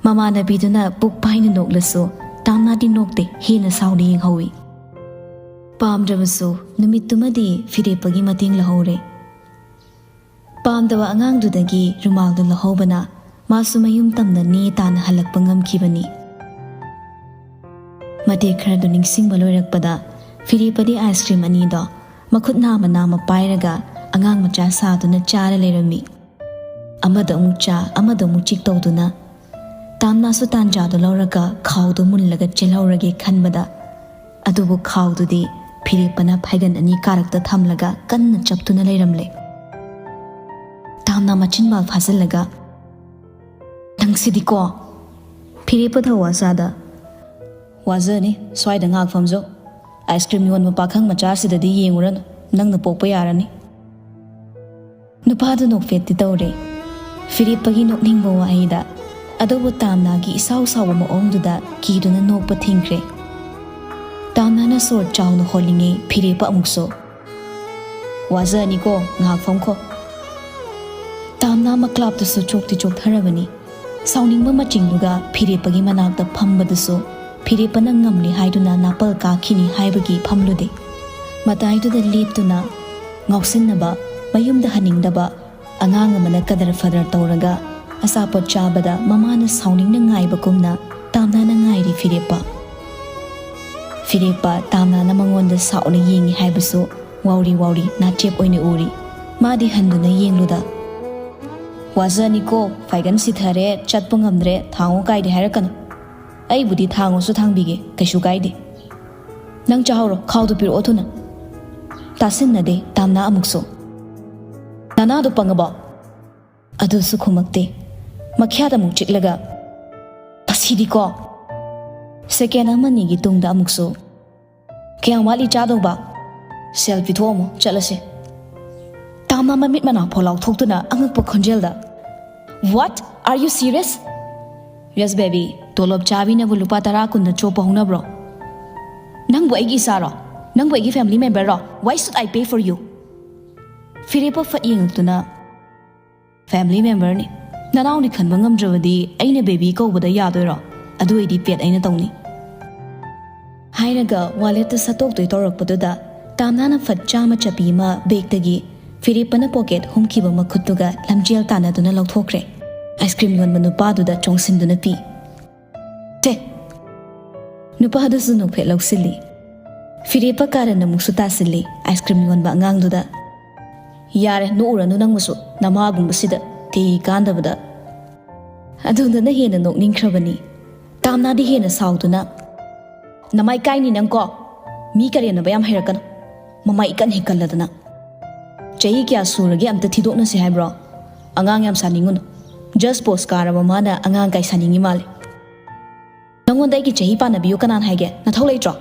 ꯃꯃꯥꯟꯅꯕꯤꯗꯨꯅ ꯄꯨꯛ ꯄꯥꯏꯅ ꯅꯣꯛꯂꯁꯨ ꯇꯥꯝꯅꯥꯗꯤ ꯅꯣꯛꯇꯦ, ꯍꯦꯟꯅ ꯁꯥꯎꯅ ꯌꯦꯡꯍꯧꯏ꯫ ꯄꯥꯝꯗ꯭ꯔꯕꯁꯨ ꯅꯨꯃꯤꯠꯇꯨꯃꯗꯤ ꯐꯤꯔꯦꯞꯄꯒꯤ ꯃꯇꯦꯡ ꯂꯧꯍꯧꯔꯦ꯫ ꯄꯥꯝꯗꯕ ꯑꯉꯥꯡꯗꯨꯗꯒꯤ ꯔꯨꯃꯥꯜꯗꯨ ꯂꯧꯍꯧꯕꯅ ꯃꯥꯁꯨ ꯃꯌꯨꯝ ꯇꯝꯅ ꯅꯦ ꯇꯥꯅ ꯍꯜꯂꯛꯄ ꯉꯝꯈꯤꯕꯅꯤ꯫ ꯃꯇꯦꯛ ꯈꯔꯗꯨ ꯅꯤꯡꯁꯤꯡꯕ ꯂꯣꯏꯔꯛꯄꯗ ꯐꯤꯔꯦꯞꯄꯗꯤ ꯑꯥꯏꯁ ꯀ꯭ꯔꯤꯝ ꯑꯅꯤꯗꯣ ꯃꯈꯨꯠ ꯅꯥꯝꯃ ꯅꯥꯝꯃ ꯄꯥꯏꯔꯒ ꯑꯉꯥꯡ ꯃꯆꯥ ꯁꯥꯗꯨꯅ ꯆꯥꯔ ꯂꯩꯔꯝꯃꯤ꯫ ꯑꯃꯗ ꯑꯃꯨꯛ ꯆꯥ, ꯑꯃꯗ ꯑꯃꯨꯛ ꯆꯤꯛ ꯇꯧꯗꯨꯅ ꯇꯥꯝꯅꯥꯁꯨ ꯇꯥꯟꯖꯥꯗꯨ ꯂꯧꯔꯒ ꯈꯥꯎꯗꯨ ꯃꯨꯜꯂꯒ ꯆꯦꯜꯍꯧꯔꯒꯦ ꯈꯟꯕꯗ, ꯑꯗꯨꯕꯨ ꯈꯥꯎꯗꯨꯗꯤ ꯐꯤꯔꯦꯞꯄꯅ ꯐꯥꯏꯒꯟ ꯑꯅꯤ ꯀꯥꯔꯛꯇ ꯊꯝꯂꯒ ꯀꯟꯅ ꯆꯞꯇꯨꯅ ꯂꯩꯔꯝꯂꯦ꯫ ꯇꯥꯝꯅꯥ ꯃꯆꯤꯟꯕꯥꯜ ꯐꯥꯖꯤꯜꯂꯒ, "ꯅꯪꯁꯤꯗꯤꯀꯣ!" ꯐꯤꯔꯦꯞꯄ ꯊꯧꯋꯥ ꯁꯥꯗ, "ꯋꯥꯖꯅꯤ, ꯁ꯭ꯋꯥꯏꯗ ꯉꯥꯏꯍꯥꯛ ꯐꯝꯖꯧ꯫ ꯑꯥꯏꯁ ꯀ꯭ꯔꯤꯝ ꯌꯣꯟꯕ ꯄꯥꯈꯪ ꯃꯆꯥꯁꯤꯗꯗꯤ ꯌꯦꯡꯉꯨꯔꯅꯨ, ꯅꯪꯅ ꯄꯣꯛꯄ ꯌꯥꯔꯅꯤ꯫" ꯅꯨꯄꯥꯗꯨ ꯅꯣꯛꯐꯦꯠꯇꯤ ꯇꯧꯔꯦ꯫ ꯐꯤꯔꯦꯞꯄꯒꯤ ꯅꯣꯛꯅꯤꯡꯕ ꯋꯥꯍꯩꯗ, ꯑꯗꯨꯕꯨ ꯇꯥꯝꯅꯥꯒꯤ ꯏꯁꯥꯎ ꯁꯥꯎꯕ ꯃꯑꯣꯡꯗꯨꯗ ꯀꯤꯗꯨꯅ ꯅꯣꯛꯄ ꯊꯤꯡꯈ꯭ꯔꯦ꯫ ꯇꯥꯝꯅꯥꯅ ꯁꯣꯔ ꯆꯥꯎꯅ ꯍꯣꯜꯂꯤꯉꯩ ꯐꯤꯔꯦꯞꯄ ꯑꯃꯨꯛꯁꯨ, "ꯋꯥꯖꯅꯤꯀꯣ, ꯉꯥꯏꯍꯥꯛ ꯐꯝꯈꯣ꯫" ꯇꯥꯝꯅꯥ ꯃꯀ꯭ꯂꯥꯞꯇꯨꯁꯨ ꯆꯣꯛꯇꯤ ꯆꯣꯛꯊꯔꯕꯅꯤ꯫ ꯁꯥꯎꯅꯤꯡꯕ ꯃꯆꯤꯡꯗꯨꯒ ꯐꯤꯔꯦꯞꯄꯒꯤ ꯃꯅꯥꯛꯇ ꯐꯝꯕꯗꯨꯁꯨ ꯐꯤꯔꯦꯞꯄꯅ ꯉꯝꯂꯦ ꯍꯥꯏꯗꯨꯅ ꯅꯥꯄꯜ ꯀꯥꯈꯤꯅꯤ ꯍꯥꯏꯕꯒꯤ ꯐꯝꯂꯨꯗꯦ꯫ ꯃꯇꯥꯏꯗꯨꯗ ꯂꯦꯞꯇꯨꯅ ꯉꯥꯎꯁꯤꯟꯅꯕ, ꯃꯌꯨꯝꯗ ꯍꯟꯅꯤꯡꯗꯕ, ꯑꯉꯥꯡ ꯑꯃꯅ ꯀꯗꯔ ꯐꯗꯔ ꯇꯧꯔꯒ ꯑꯆꯥꯄꯣꯠ ꯆꯥꯕꯗ ꯃꯃꯥꯅ ꯁꯥꯎꯅꯤꯡꯅ ꯉꯥꯏꯕꯒꯨꯝꯅ ꯇꯥꯝꯅꯥꯅ ꯉꯥꯏꯔꯤ ꯐꯤꯔꯦꯞꯄ꯫ ꯐꯤꯔꯦꯞꯄ ꯇꯥꯝꯅꯥꯅ ꯃꯉꯣꯟꯗ ꯁꯥꯎꯅ ꯌꯦꯡꯉꯤ ꯍꯥꯏꯕꯁꯨ ꯋꯥꯎꯔꯤ ꯋꯥꯎꯔꯤ ꯅꯥꯆꯦꯞ ꯑꯣꯏꯅ ꯎꯔꯤ꯫ ꯃꯥꯗꯤ ꯍꯟꯗꯨꯅ ꯌꯦꯡꯂꯨꯗ, "ꯋꯥꯖꯅꯤꯀꯣ, ꯐꯥꯏꯒꯟ ꯁꯤꯊꯔꯦ, ꯆꯠꯄ ꯉꯝꯗ꯭ꯔꯦ, ꯊꯥꯡꯉꯨ ꯀꯥꯏꯗꯦ ꯍꯥꯏꯔꯛꯀꯅꯨ꯫ ꯑꯩꯕꯨꯗꯤ ꯊꯥꯡꯉꯨꯁꯨ ꯊꯥꯡꯕꯤꯒꯦ, ꯀꯩꯁꯨ ꯀꯥꯏꯗꯦ꯫ ꯅꯪ ꯆꯥꯍꯧꯔꯣ, ꯈꯥꯎꯗꯨ ꯄꯤꯔꯛꯑꯣ ꯊꯨꯅ꯫" ꯇꯥꯁꯤꯟꯅꯗꯦ ꯇꯥꯝꯅꯥ ꯑꯃꯨꯛꯁꯨ꯫ "ꯅꯅꯥꯗꯣ ꯄꯪꯉꯕꯣ?" ꯑꯗꯨꯁꯨ ꯈꯨꯝꯃꯛꯇꯦ꯫ ꯃꯈ꯭ꯌꯥꯗ ꯑꯃꯨꯛ ꯆꯤꯛꯂꯒ, "ꯃꯁꯤꯗꯤꯀꯣ!" ꯁꯦꯀꯦꯟ ꯑꯃꯅꯤꯒꯤ ꯇꯨꯡꯗ ꯑꯃꯨꯛꯁꯨ, "ꯀꯌꯥꯝ ꯋꯥꯠꯂꯤ ꯆꯥꯗꯧꯕ? ꯁꯦꯜ ꯄꯤꯊꯣꯛꯑꯝꯃꯣ, ꯆꯠꯂꯁꯦ꯫" ꯇꯥꯝꯅꯥ ꯃꯃꯤꯠ ꯃꯅꯥ ꯐꯥꯎ ꯂꯥꯎꯊꯣꯛꯇꯨꯅ ꯑꯉꯛꯄ ꯈꯣꯟꯖꯦꯜꯗ, "What? Are you serious?" "Yes, baby, ꯇꯣꯂꯣꯞ ꯆꯥꯕꯤꯅꯕꯨ ꯂꯨꯄꯥ ꯇꯔꯥ ꯀꯨꯟꯅ ꯆꯣꯞꯄ ꯍꯧꯅꯕ꯭ꯔꯣ? ꯅꯪꯕꯨ ꯑꯩꯒꯤ ꯏꯆꯥꯔꯣ? ꯅꯪꯕꯨ ꯑꯩꯒꯤ family member ꯔꯣ? Why should I pay for you?" ꯐꯤꯔꯦꯞꯄ ꯐꯠ ꯌꯦꯡꯂꯛꯇꯨꯅ, "Family member ꯅꯤ꯫ ꯅꯅꯥꯎꯅꯤ ꯈꯟꯕ ꯉꯝꯗ꯭ꯔꯕꯗꯤ ꯑꯩꯅ baby ꯀꯧꯕꯗ ꯌꯥꯗꯣꯏꯔꯣ? ꯑꯗꯨ ꯑꯣꯏꯗꯤ pet ꯑꯩꯅ ꯇꯧꯅꯤ꯫" ꯍꯥꯏꯔꯒ ꯋꯥꯂꯦꯠꯇ ꯁꯠꯇꯣꯛꯇꯣꯏ ꯇꯧꯔꯛꯄꯗꯨꯗ, ꯇꯥꯝꯅꯥꯅ ꯐꯠ ꯆꯥꯝꯃ ꯆꯞꯄꯤ ꯑꯃ ꯕꯦꯒꯇꯒꯤ ꯐꯤꯔꯦꯞꯄꯅ ꯄꯣꯀꯦꯠ ꯍꯨꯝꯈꯤꯕ ꯃꯈꯨꯠꯇꯨꯒ ꯂꯝꯖꯦꯜ ꯇꯥꯟꯅꯗꯨꯅ ꯂꯧꯊꯣꯛꯈ꯭ꯔꯦ꯫ ꯑꯥꯏꯁ ꯀ꯭ꯔꯤꯝ ꯌꯣꯟꯕ ꯅꯨꯄꯥꯗꯨꯗ ꯆꯣꯡꯁꯤꯟꯗꯨꯅ ꯄꯤ꯫ ꯇꯦ! ꯅꯨꯄꯥꯗꯨꯁꯨ ꯅꯣꯛꯐꯦꯠ ꯂꯧꯁꯤꯜꯂꯤ꯫ ꯐꯤꯔꯦꯞꯄ ꯀꯥꯔꯟ ꯑꯃꯨꯛꯁꯨ ꯇꯥꯁꯤꯜꯂꯤ ꯑꯥꯏꯁ ꯀ꯭ꯔꯤꯝ ꯌꯣꯟꯕ ꯑꯉꯥꯡꯗꯨꯗ꯫ "ꯌꯥꯔꯦ, ꯅꯣꯛꯎꯔꯅꯨ ꯅꯪꯕꯨꯁꯨ, ꯅꯃꯥꯒꯨꯝꯕꯁꯤꯗ ꯀꯩ ꯀꯥꯟꯗꯕꯗ"꯫ ꯑꯗꯨꯗꯅ ꯍꯦꯟꯅ ꯅꯣꯛꯅꯤꯡꯈ꯭ꯔꯕꯅꯤ꯫ ꯇꯥꯝꯅꯥꯗꯤ ꯍꯦꯟꯅ ꯁꯥꯎꯗꯨꯅ, "ꯅꯃꯥꯏ ꯀꯥꯏꯅꯤ ꯅꯪꯀꯣ꯫ ꯃꯤ ꯀꯔꯦꯝꯅꯕ ꯌꯥꯝ ꯍꯩꯔꯛꯀꯅꯨ꯫ ꯃꯃꯥꯏ ꯏꯀꯟ ꯍꯦꯛ ꯀꯜꯂꯗꯅ꯫ ꯆꯍꯤ ꯀꯌꯥ ꯁꯨꯔꯒꯦ ꯑꯝꯇ ꯊꯤꯗꯣꯛꯅꯁꯤ ꯍꯥꯏꯕ꯭ꯔꯣ? ꯑꯉꯥꯡ ꯌꯥꯝ ꯁꯥꯅꯤꯡꯉꯨꯅꯨ꯫ ꯖꯁ ꯄꯣꯁ ꯀꯥꯔꯕ ꯃꯥꯅ ꯑꯉꯥꯡ ꯀꯥꯏ ꯁꯥꯅꯤꯡꯉꯤ ꯃꯥꯜꯂꯦ꯫ ꯅꯪꯉꯣꯟꯗ ꯑꯩꯒꯤ ꯆꯍꯤ ꯄꯥꯟꯅꯕꯤꯌꯨ ꯀꯅꯥꯅ ꯍꯥꯏꯒꯦ? ꯅꯊꯧ ꯂꯩꯇ꯭ꯔꯣ?"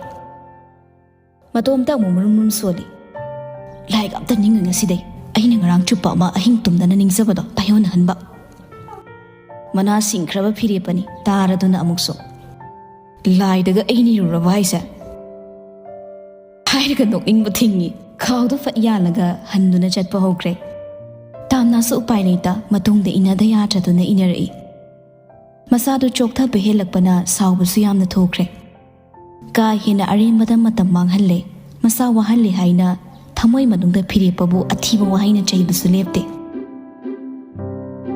ꯃꯇꯣꯝꯇ ꯑꯃꯨꯛ ꯃꯔꯨꯝ ꯃꯔꯨꯝ ꯁꯣꯜꯂꯤ꯫ "ꯂꯥꯏꯔꯤꯛ ꯑꯝꯇ ꯅꯤꯡꯉꯣꯏ ꯉꯁꯤꯗꯩ꯫ ꯑꯩꯅ ꯉꯔꯥꯡ ꯆꯨꯞꯄ ꯑꯃ ꯑꯍꯤꯡ ꯇꯨꯝꯗꯅ ꯅꯤꯡꯖꯕꯗꯣ ꯇꯥꯏꯌꯣꯟꯅꯍꯟꯕ"꯫ ꯃꯅꯥ ꯁꯤꯡꯈ꯭ꯔꯕ ꯐꯤꯔꯦꯞꯄꯅꯤ ꯇꯥꯔꯗꯨꯅ ꯑꯃꯨꯛꯁꯨ꯫ "ꯂꯥꯏꯗꯒ ꯑꯩ ꯅꯤꯔꯨꯔꯕ ꯍꯥꯏꯁꯦ?" ꯍꯥꯏꯔꯒ ꯅꯣꯛꯅꯤꯡꯕ ꯊꯤꯡꯉꯤ꯫ ꯈꯥꯎꯗꯣ ꯐꯠ ꯌꯥꯜꯂꯒ ꯍꯟꯗꯨꯅ ꯆꯠꯄ ꯍꯧꯈ꯭ꯔꯦ꯫ ꯇꯥꯝꯅꯥꯁꯨ ꯎꯄꯥꯏ ꯂꯩꯇ ꯃꯇꯨꯡꯗ ꯏꯟꯅꯗ ꯌꯥꯗ꯭ꯔꯗꯨꯅ ꯏꯟꯅꯔꯛꯏ꯫ ꯃꯁꯥꯗꯨ ꯆꯣꯛꯊꯕ ꯍꯦꯜꯂꯛꯄꯅ ꯁꯥꯎꯕꯁꯨ ꯌꯥꯝꯅ ꯊꯣꯛꯈ꯭ꯔꯦ꯫ ꯀꯥ ꯍꯦꯟꯅ ꯑꯔꯦꯝꯕꯗ ꯃꯇꯝ ꯃꯥꯡꯍꯜꯂꯦ꯫ ꯃꯁꯥ ꯋꯥꯍꯜꯂꯦ ꯍꯥꯏꯅ ꯊꯃꯣꯏ ꯃꯅꯨꯡꯗ ꯐꯤꯔꯦꯞꯄꯕꯨ ꯑꯊꯤꯕ ꯋꯥꯍꯩꯅ ꯆꯩꯕꯁꯨ ꯂꯦꯞꯇꯦ꯫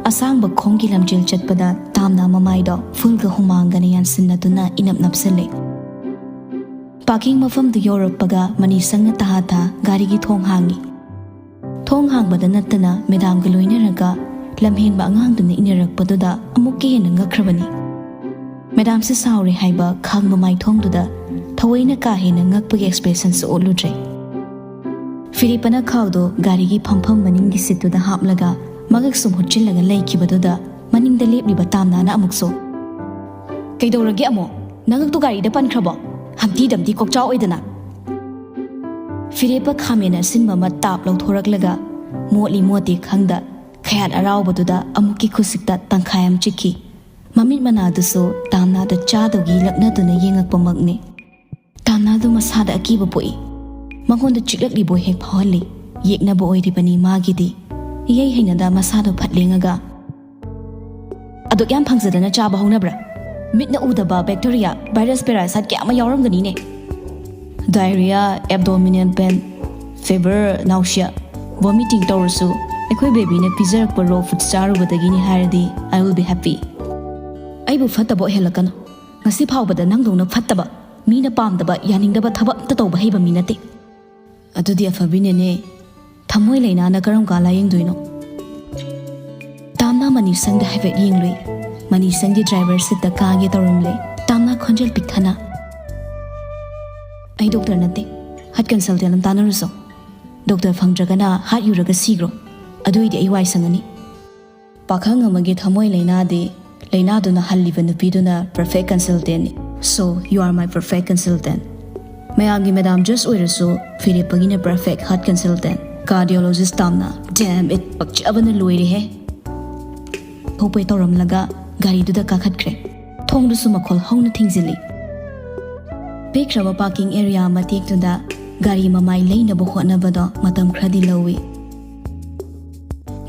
ꯑꯁꯥꯡꯕ ꯈꯣꯡꯒꯤ ꯂꯝꯖꯦꯜ ꯆꯠꯄꯗ ꯇꯥꯝꯅꯥ ꯃꯃꯥꯏꯗꯣ ꯐꯨꯜꯒ ꯍꯨꯃꯥꯡꯒꯅ ꯌꯥꯟꯁꯤꯟꯅꯗꯨꯅ ꯏꯅꯞ ꯅꯞꯁꯜꯂꯦ꯫ ꯄꯥꯔꯀꯤꯡ ꯃꯐꯝꯗꯨ ꯌꯧꯔꯛꯄꯒ ꯃꯅꯤꯁꯪꯅ ꯇꯍꯥ ꯊꯥ ꯒꯥꯔꯤꯒꯤ ꯊꯣꯡ ꯍꯥꯡꯉꯤ꯫ ꯊꯣꯡ ꯍꯥꯡꯕꯗ ꯅꯠꯇꯅ ꯃꯦꯗꯥꯝꯒ ꯂꯣꯏꯅꯔꯒ ꯂꯝꯍꯦꯟꯕ ꯑꯉꯥꯡꯗꯨꯅ ꯏꯟꯅꯔꯛꯄꯗꯨꯗ ꯑꯃꯨꯛꯀ ꯍꯦꯟꯅ ꯉꯛꯈ꯭ꯔꯕꯅꯤ꯫ ꯃꯦꯗꯥꯝꯁꯦ ꯁꯥꯎꯔꯦ ꯍꯥꯏꯕ ꯈꯪꯕ ꯃꯥꯏꯊꯣꯡꯗꯨꯗ ꯊꯑꯣꯏꯅ ꯀꯥ ꯍꯦꯟꯅ ꯉꯛꯄꯒꯤ ꯑꯦꯛꯁꯄ꯭ꯔꯦꯁꯟꯁꯨ ꯎꯠꯂꯨꯗ꯭ꯔꯦ꯫ ꯐꯤꯔꯦꯞꯄꯅ ꯈꯥꯎꯗꯣ ꯒꯥꯔꯤꯒꯤ ꯐꯝꯐꯝ ꯃꯅꯤꯡꯒꯤ ꯁꯤꯠꯇꯨꯗ ꯍꯥꯞꯂꯒ ꯃꯉꯛ ꯁꯨꯝ ꯍꯨꯠꯆꯤꯜꯂꯒ ꯂꯩꯈꯤꯕꯗꯨꯗ ꯃꯅꯤꯡꯗ ꯂꯦꯞꯂꯤꯕ ꯇꯥꯝꯅꯥꯅ ꯑꯃꯨꯛꯁꯨ, "ꯀꯩꯗꯧꯔꯒꯦ ꯑꯃꯨꯛ? ꯅꯉꯛꯇꯣ ꯒꯥꯔꯤꯗ ꯄꯟꯈ꯭ꯔꯕꯣ? ꯍꯝꯇꯤ ꯗꯝꯇꯤ ꯀꯣꯛꯆꯥꯎ ꯑꯣꯏꯗꯅ!" ꯐꯤꯔꯦꯞꯄ ꯈꯥꯃꯦꯟ ꯑꯁꯤꯟꯕ ꯑꯃ ꯇꯥꯞ ꯂꯧꯊꯣꯔꯛꯂꯒ ꯃꯣꯠꯂꯤ ꯃꯣꯠꯇꯦ ꯈꯪꯗ ꯈꯌꯥꯠ ꯑꯔꯥꯎꯕꯗꯨꯗ ꯑꯃꯨꯛꯀꯤ ꯈꯨꯁꯤꯛꯇ ꯇꯪꯈꯥꯏ ꯑꯃ ꯆꯤꯛꯈꯤ꯫ ꯃꯃꯤꯠ ꯃꯅꯥꯗꯨꯁꯨ ꯇꯥꯝꯅꯥꯗ ꯆꯥꯗꯧꯒꯤ ꯂꯛꯅꯗꯨꯅ ꯌꯦꯡꯉꯛꯄꯃꯛꯅꯤ꯫ ꯇꯥꯝꯅꯥꯗꯨ ꯃꯁꯥꯗ ꯑꯀꯤꯕ ꯄꯣꯛꯏ꯫ ꯃꯉꯣꯟꯗ ꯆꯤꯛꯂꯛꯂꯤꯕꯣꯏ ꯍꯦꯛ ꯐꯥꯎꯍꯜꯂꯤ꯫ ꯌꯦꯛꯅꯕ ꯑꯣꯏꯔꯤꯕꯅꯤ ꯃꯥꯒꯤꯗꯤ꯫ ꯏꯍꯩ ꯍꯩꯅꯗ ꯃꯁꯥꯗꯣ ꯐꯠ ꯂꯦꯡꯉꯒ, "ꯑꯗꯨꯛ ꯌꯥꯝ ꯐꯪꯖꯗꯅ ꯆꯥꯕ ꯍꯧꯅꯕ꯭ꯔꯥ? ꯃꯤꯠꯅ ꯎꯗꯕ ꯕꯦꯛꯇꯔꯤꯌꯥ, ꯚꯥꯏꯔꯁ, ꯄꯦꯔꯥꯁꯥꯏꯠ ꯀꯌꯥ ꯑꯃ ꯌꯥꯎꯔꯝꯒꯅꯤꯅꯦ꯫ Diarrhea, abdominal pain, fever, nausea, vomiting ꯇꯧꯔꯁꯨ ꯑꯩꯈꯣꯏ ꯕꯦꯕꯤꯅ ꯄꯤꯖꯔꯛꯄ raw food ꯆꯥꯔꯨꯕꯗꯒꯤꯅꯤ ꯍꯥꯏꯔꯗꯤ I will be happy. ꯑꯩꯕꯨ ꯐꯠꯇꯕ ꯑꯣꯏꯍꯜꯂꯛꯀꯅꯨ. ꯉꯁꯤ ꯐꯥꯎꯕꯗ ꯅꯪꯗꯧꯅ ꯐꯠꯇꯕ, ꯃꯤꯅ ꯄꯥꯝꯗꯕ, ꯌꯥꯅꯤꯡꯗꯕ ꯊꯕꯛ ꯑꯝꯇ ꯇꯧꯕ ꯍꯩꯕ ꯃꯤ ꯅꯠꯇꯦ. ꯑꯗꯨꯗꯤ ꯑꯐꯕꯤꯅꯦꯅꯦ. ꯊꯃꯣꯏ ꯂꯥꯏꯅꯥꯅ ꯀꯔꯝ ꯀꯥꯟ ꯂꯥꯌꯦꯡꯗꯣꯏꯅꯣ? ꯇꯥꯝꯅ ꯃꯅꯤꯁꯪꯗ ꯍꯥꯏꯐꯦꯠ ꯌꯦꯡꯂꯨꯏ. ꯃꯅꯤꯁꯪꯗꯤ driver seatꯇ ꯀꯥꯒꯦ ꯇꯧꯔꯝꯂꯦ. ꯇꯥꯝꯅ ꯈꯣꯟꯖꯦꯜ ꯄꯤꯛꯊꯅ, "ꯑꯩ doctor ꯅꯠꯇꯦ. Heart consultant ꯑꯃ ꯇꯥꯟꯅꯔꯨꯁꯣ. Doctor ꯐꯪꯗ꯭ꯔꯒꯅ heart ꯌꯨꯔꯒ ꯁꯤꯈ꯭ꯔꯣ. ꯑꯗꯨꯏꯗꯤ ꯑꯩ ꯋꯥꯏ ꯁꯪꯉꯅꯤ." ꯄꯥꯈꯪ ꯑꯃꯒꯤ ꯊꯃꯣꯏ ꯂꯥꯏꯅꯥꯗꯤ ꯂꯥꯏꯅꯥꯗꯨꯅ ꯍꯜꯂꯤꯕ ꯅꯨꯄꯤꯗꯨꯅ perfect consultantꯅꯤ. So, you are my perfect consultant. ꯃꯌꯥꯝꯒꯤ madam just ꯑꯣꯏꯔꯁꯨ ꯐꯤꯔꯦꯞꯄꯒꯤꯅ perfect heart consultant. Cardiologist ꯇꯥꯝꯅ. Damn it! ꯄꯛꯆꯕꯅ ꯂꯣꯏꯔꯦꯍꯦ! ꯍꯣꯄꯣꯏ ꯇꯧꯔꯝꯂꯒ ꯒꯥꯔꯤꯗꯨꯗ ꯀꯥꯈꯠꯈ꯭ꯔꯦ꯫ ꯊꯣꯡꯗꯨꯁꯨ ꯃꯈꯣꯜ ꯍꯧꯅ ꯊꯤꯡꯖꯤꯜꯂꯤ꯫ ꯄꯤꯛꯈ꯭ꯔꯕ parking area ꯃꯇꯦꯛꯇꯨꯗ ꯒꯥꯔꯤ ꯃꯃꯥꯏ ꯂꯩꯅꯕ ꯍꯣꯠꯅꯕꯗꯣ ꯃꯇꯝ ꯈꯔꯗꯤ ꯂꯧꯏ꯫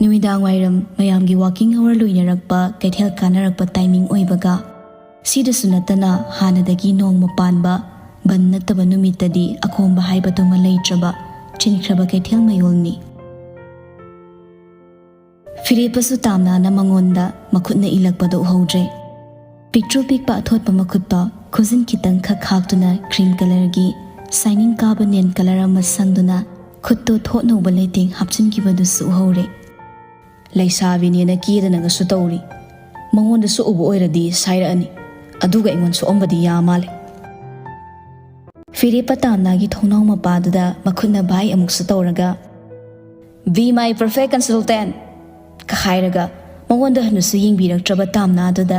ꯅꯨꯃꯤꯗꯥꯡ ꯋꯥꯏꯔꯝ ꯃꯌꯥꯝꯒꯤ working hour ꯂꯣꯏꯅꯔꯛꯄ, ꯀꯩꯊꯦꯜ ꯀꯥꯅꯔꯛꯄ timing ꯑꯣꯏꯕꯒ, ꯁꯤꯗꯁꯨ ꯅꯠꯇꯅ ꯍꯥꯟꯅꯗꯒꯤ ꯅꯣꯡꯃ ꯄꯥꯟꯕ ꯕꯟ ꯅꯠꯇꯕ ꯅꯨꯃꯤꯠꯇꯗꯤ ꯑꯈꯣꯝꯕ ꯍꯥꯏꯕꯗꯨꯃ ꯂꯩꯇ꯭ꯔꯕ ꯆꯤꯟꯈ꯭ꯔꯕ ꯀꯩꯊꯦꯜ ꯃꯌꯣꯜꯅꯤ꯫ ꯐꯤꯔꯦꯞꯄꯁꯨ ꯇꯥꯝꯅꯥꯅ ꯃꯉꯣꯟꯗ ꯃꯈꯨꯠꯅ ꯏꯜꯂꯛꯄꯗꯨ ꯎꯍꯧꯗ꯭ꯔꯦ꯫ ꯄꯤꯛꯇ꯭ꯔꯨ ꯄꯤꯛꯄ ꯑꯊꯣꯠꯄ ꯃꯈꯨꯠꯇꯣ ꯈꯨꯖꯤꯟ ꯈꯤꯇꯪ ꯈꯛ ꯈꯥꯛꯇꯨꯅ cream colourꯒꯤ shining ꯀꯥꯕ nail colour ꯑꯃ ꯁꯪꯗꯨꯅ ꯈꯨꯠꯇꯣ ꯊꯣꯠꯅꯧꯕ ꯂꯩꯇꯦꯡ ꯍꯥꯞꯆꯤꯟꯈꯤꯕꯗꯨꯁꯨ ꯎꯍꯧꯔꯦ꯫ ꯂꯩꯁꯥꯕꯤꯅꯦꯅ ꯀꯦꯗꯅꯒꯁꯨ ꯇꯧꯔꯤ꯫ ꯃꯉꯣꯟꯗꯁꯨ ꯎꯕ ꯑꯣꯏꯔꯗꯤ ꯁꯥꯏꯔꯛꯑꯅꯤ꯫ ꯑꯗꯨꯒ ꯑꯩꯉꯣꯟꯗ ꯁꯣꯛꯑꯝꯕꯗꯤ ꯌꯥ ꯃꯥꯜꯂꯦ꯫ ꯐꯤꯔꯦꯞꯄ ꯇꯥꯝꯅꯥꯒꯤ ꯊꯣꯡꯅꯥꯎ ꯃꯄꯥꯗꯨꯗ ꯃꯈꯨꯠꯅ ꯚꯥꯏ ꯑꯃꯨꯛꯁꯨ ꯇꯧꯔꯒ, "Be my perfect consultant!" ꯀ ꯍꯥꯏꯔꯒ ꯃꯉꯣꯟꯗ ꯍꯟꯅꯁꯨ ꯌꯦꯡꯕꯤꯔꯛꯇ꯭ꯔꯕ ꯇꯥꯝꯅꯥꯗꯨꯗ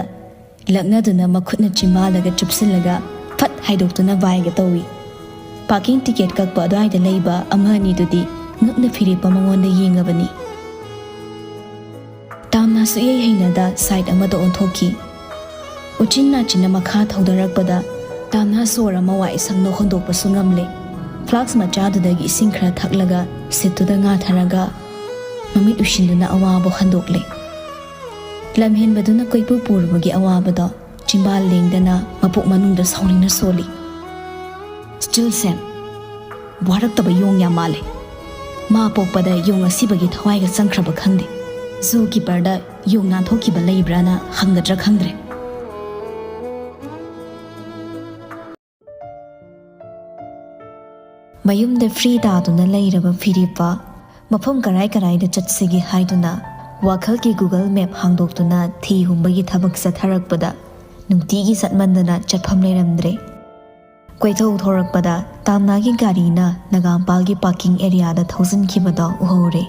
ꯂꯛꯅꯗꯨꯅ ꯃꯈꯨꯠꯅ ꯆꯤꯝꯕꯥꯜꯗꯒ ꯆꯨꯞꯁꯤꯜꯂꯒ ꯐꯠ ꯍꯥꯏꯗꯣꯛꯇꯨꯅ ꯚꯥꯏꯒ ꯇꯧꯏ꯫ Parking ticket ꯀꯛꯄ ꯑꯗꯨꯋꯥꯏꯗ ꯂꯩꯕ ꯑꯃ ꯑꯅꯤꯗꯨꯗꯤ ꯉꯛꯅ ꯐꯤꯔꯦꯞꯄ ꯃꯉꯣꯟꯗ ꯌꯦꯡꯉꯕꯅꯤ꯫ ꯇꯥꯝꯅꯥꯁꯨ ꯏꯍꯩ ꯍꯩꯅꯗ side ꯑꯃꯗ ꯑꯣꯟꯊꯣꯛꯈꯤ꯫ ꯎꯆꯤꯟ ꯅꯥꯆꯤꯟꯅ ꯃꯈꯥ ꯊꯧꯗꯔꯛꯄꯗ ꯇꯥꯝꯅꯥ ꯁꯣꯔ ꯑꯃ ꯋꯥꯏ ꯁꯪꯅ ꯍꯣꯟꯗꯣꯛꯄꯁꯨ ꯉꯝꯂꯦ꯫ Flask ꯃꯆꯥꯗꯨꯗꯒꯤ ꯏꯁꯤꯡ ꯈꯔ ꯊꯛꯂꯒ seatꯇꯨꯗ ꯉꯥꯊꯔꯒ ꯃꯃꯤꯠ ꯎꯏꯁꯤꯟꯗꯨꯅ ꯑꯋꯥꯕ ꯍꯟꯗꯣꯛꯂꯦ꯫ ꯂꯝꯍꯦꯟꯕꯗꯨꯅ ꯀꯣꯏꯄꯨ ꯄꯨꯔꯨꯕꯒꯤ ꯑꯋꯥꯕꯗꯣ ꯆꯤꯝꯕꯥꯜ ꯂꯦꯡꯗꯅ ꯃꯄꯨꯛ ꯃꯅꯨꯡꯗ ꯁꯥꯎꯅꯤꯡꯅ ꯁꯣꯜꯂꯤ꯫ Still same. ꯋꯥꯔꯛꯇꯕ ꯌꯣꯡ ꯌꯥꯝ ꯃꯥꯜꯂꯦ꯫ ꯃꯥ ꯄꯣꯛꯄꯗ ꯌꯣꯡ ꯑꯁꯤꯕꯒꯤ ꯊꯋꯥꯏꯒ ꯆꯪꯈ꯭ꯔꯕ ꯈꯪꯗꯦ꯫ ꯖꯨ ꯀꯤꯄꯔꯗ ꯌꯣꯡ ꯅꯥꯟꯊꯣꯛꯈꯤꯕ ꯂꯩꯕ꯭ꯔꯥꯅ ꯍꯪꯒꯗ꯭ꯔꯥ ꯈꯪꯗ꯭ꯔꯦ꯫ ꯃꯌꯨꯝꯗ ꯐ꯭ꯔꯤ ꯇꯥꯗꯨꯅ ꯂꯩꯔꯕ ꯐꯤꯔꯦꯞꯄ ꯃꯐꯝ ꯀꯔꯥꯏ ꯀꯔꯥꯏꯗ ꯆꯠꯁꯤꯒꯦ ꯍꯥꯏꯗꯨꯅ ꯋꯥꯈꯜꯒꯤ ꯒꯨꯒꯜ ꯃꯦꯞ ꯍꯥꯡꯗꯣꯛꯇꯨꯅ ꯊꯤ ꯍꯨꯝꯕꯒꯤ ꯊꯕꯛ ꯆꯠꯊꯔꯛꯄꯗ ꯅꯨꯡꯇꯤꯒꯤ ꯆꯠꯃꯟꯗꯅ ꯆꯠꯐꯝ ꯂꯩꯔꯝꯗ꯭ꯔꯦ꯫ ꯀꯣꯏꯊꯧ ꯊꯧꯔꯛꯄꯗ ꯇꯥꯝꯅꯥꯒꯤ ꯒꯥꯔꯤꯅ ꯅꯒꯥꯝꯄꯥꯜꯒꯤ ꯄꯥꯔꯀꯤꯡ ꯑꯦꯔꯤꯌꯥꯗ ꯊꯧꯖꯤꯟꯈꯤꯕꯗꯣ ꯎꯍꯧꯔꯦ꯫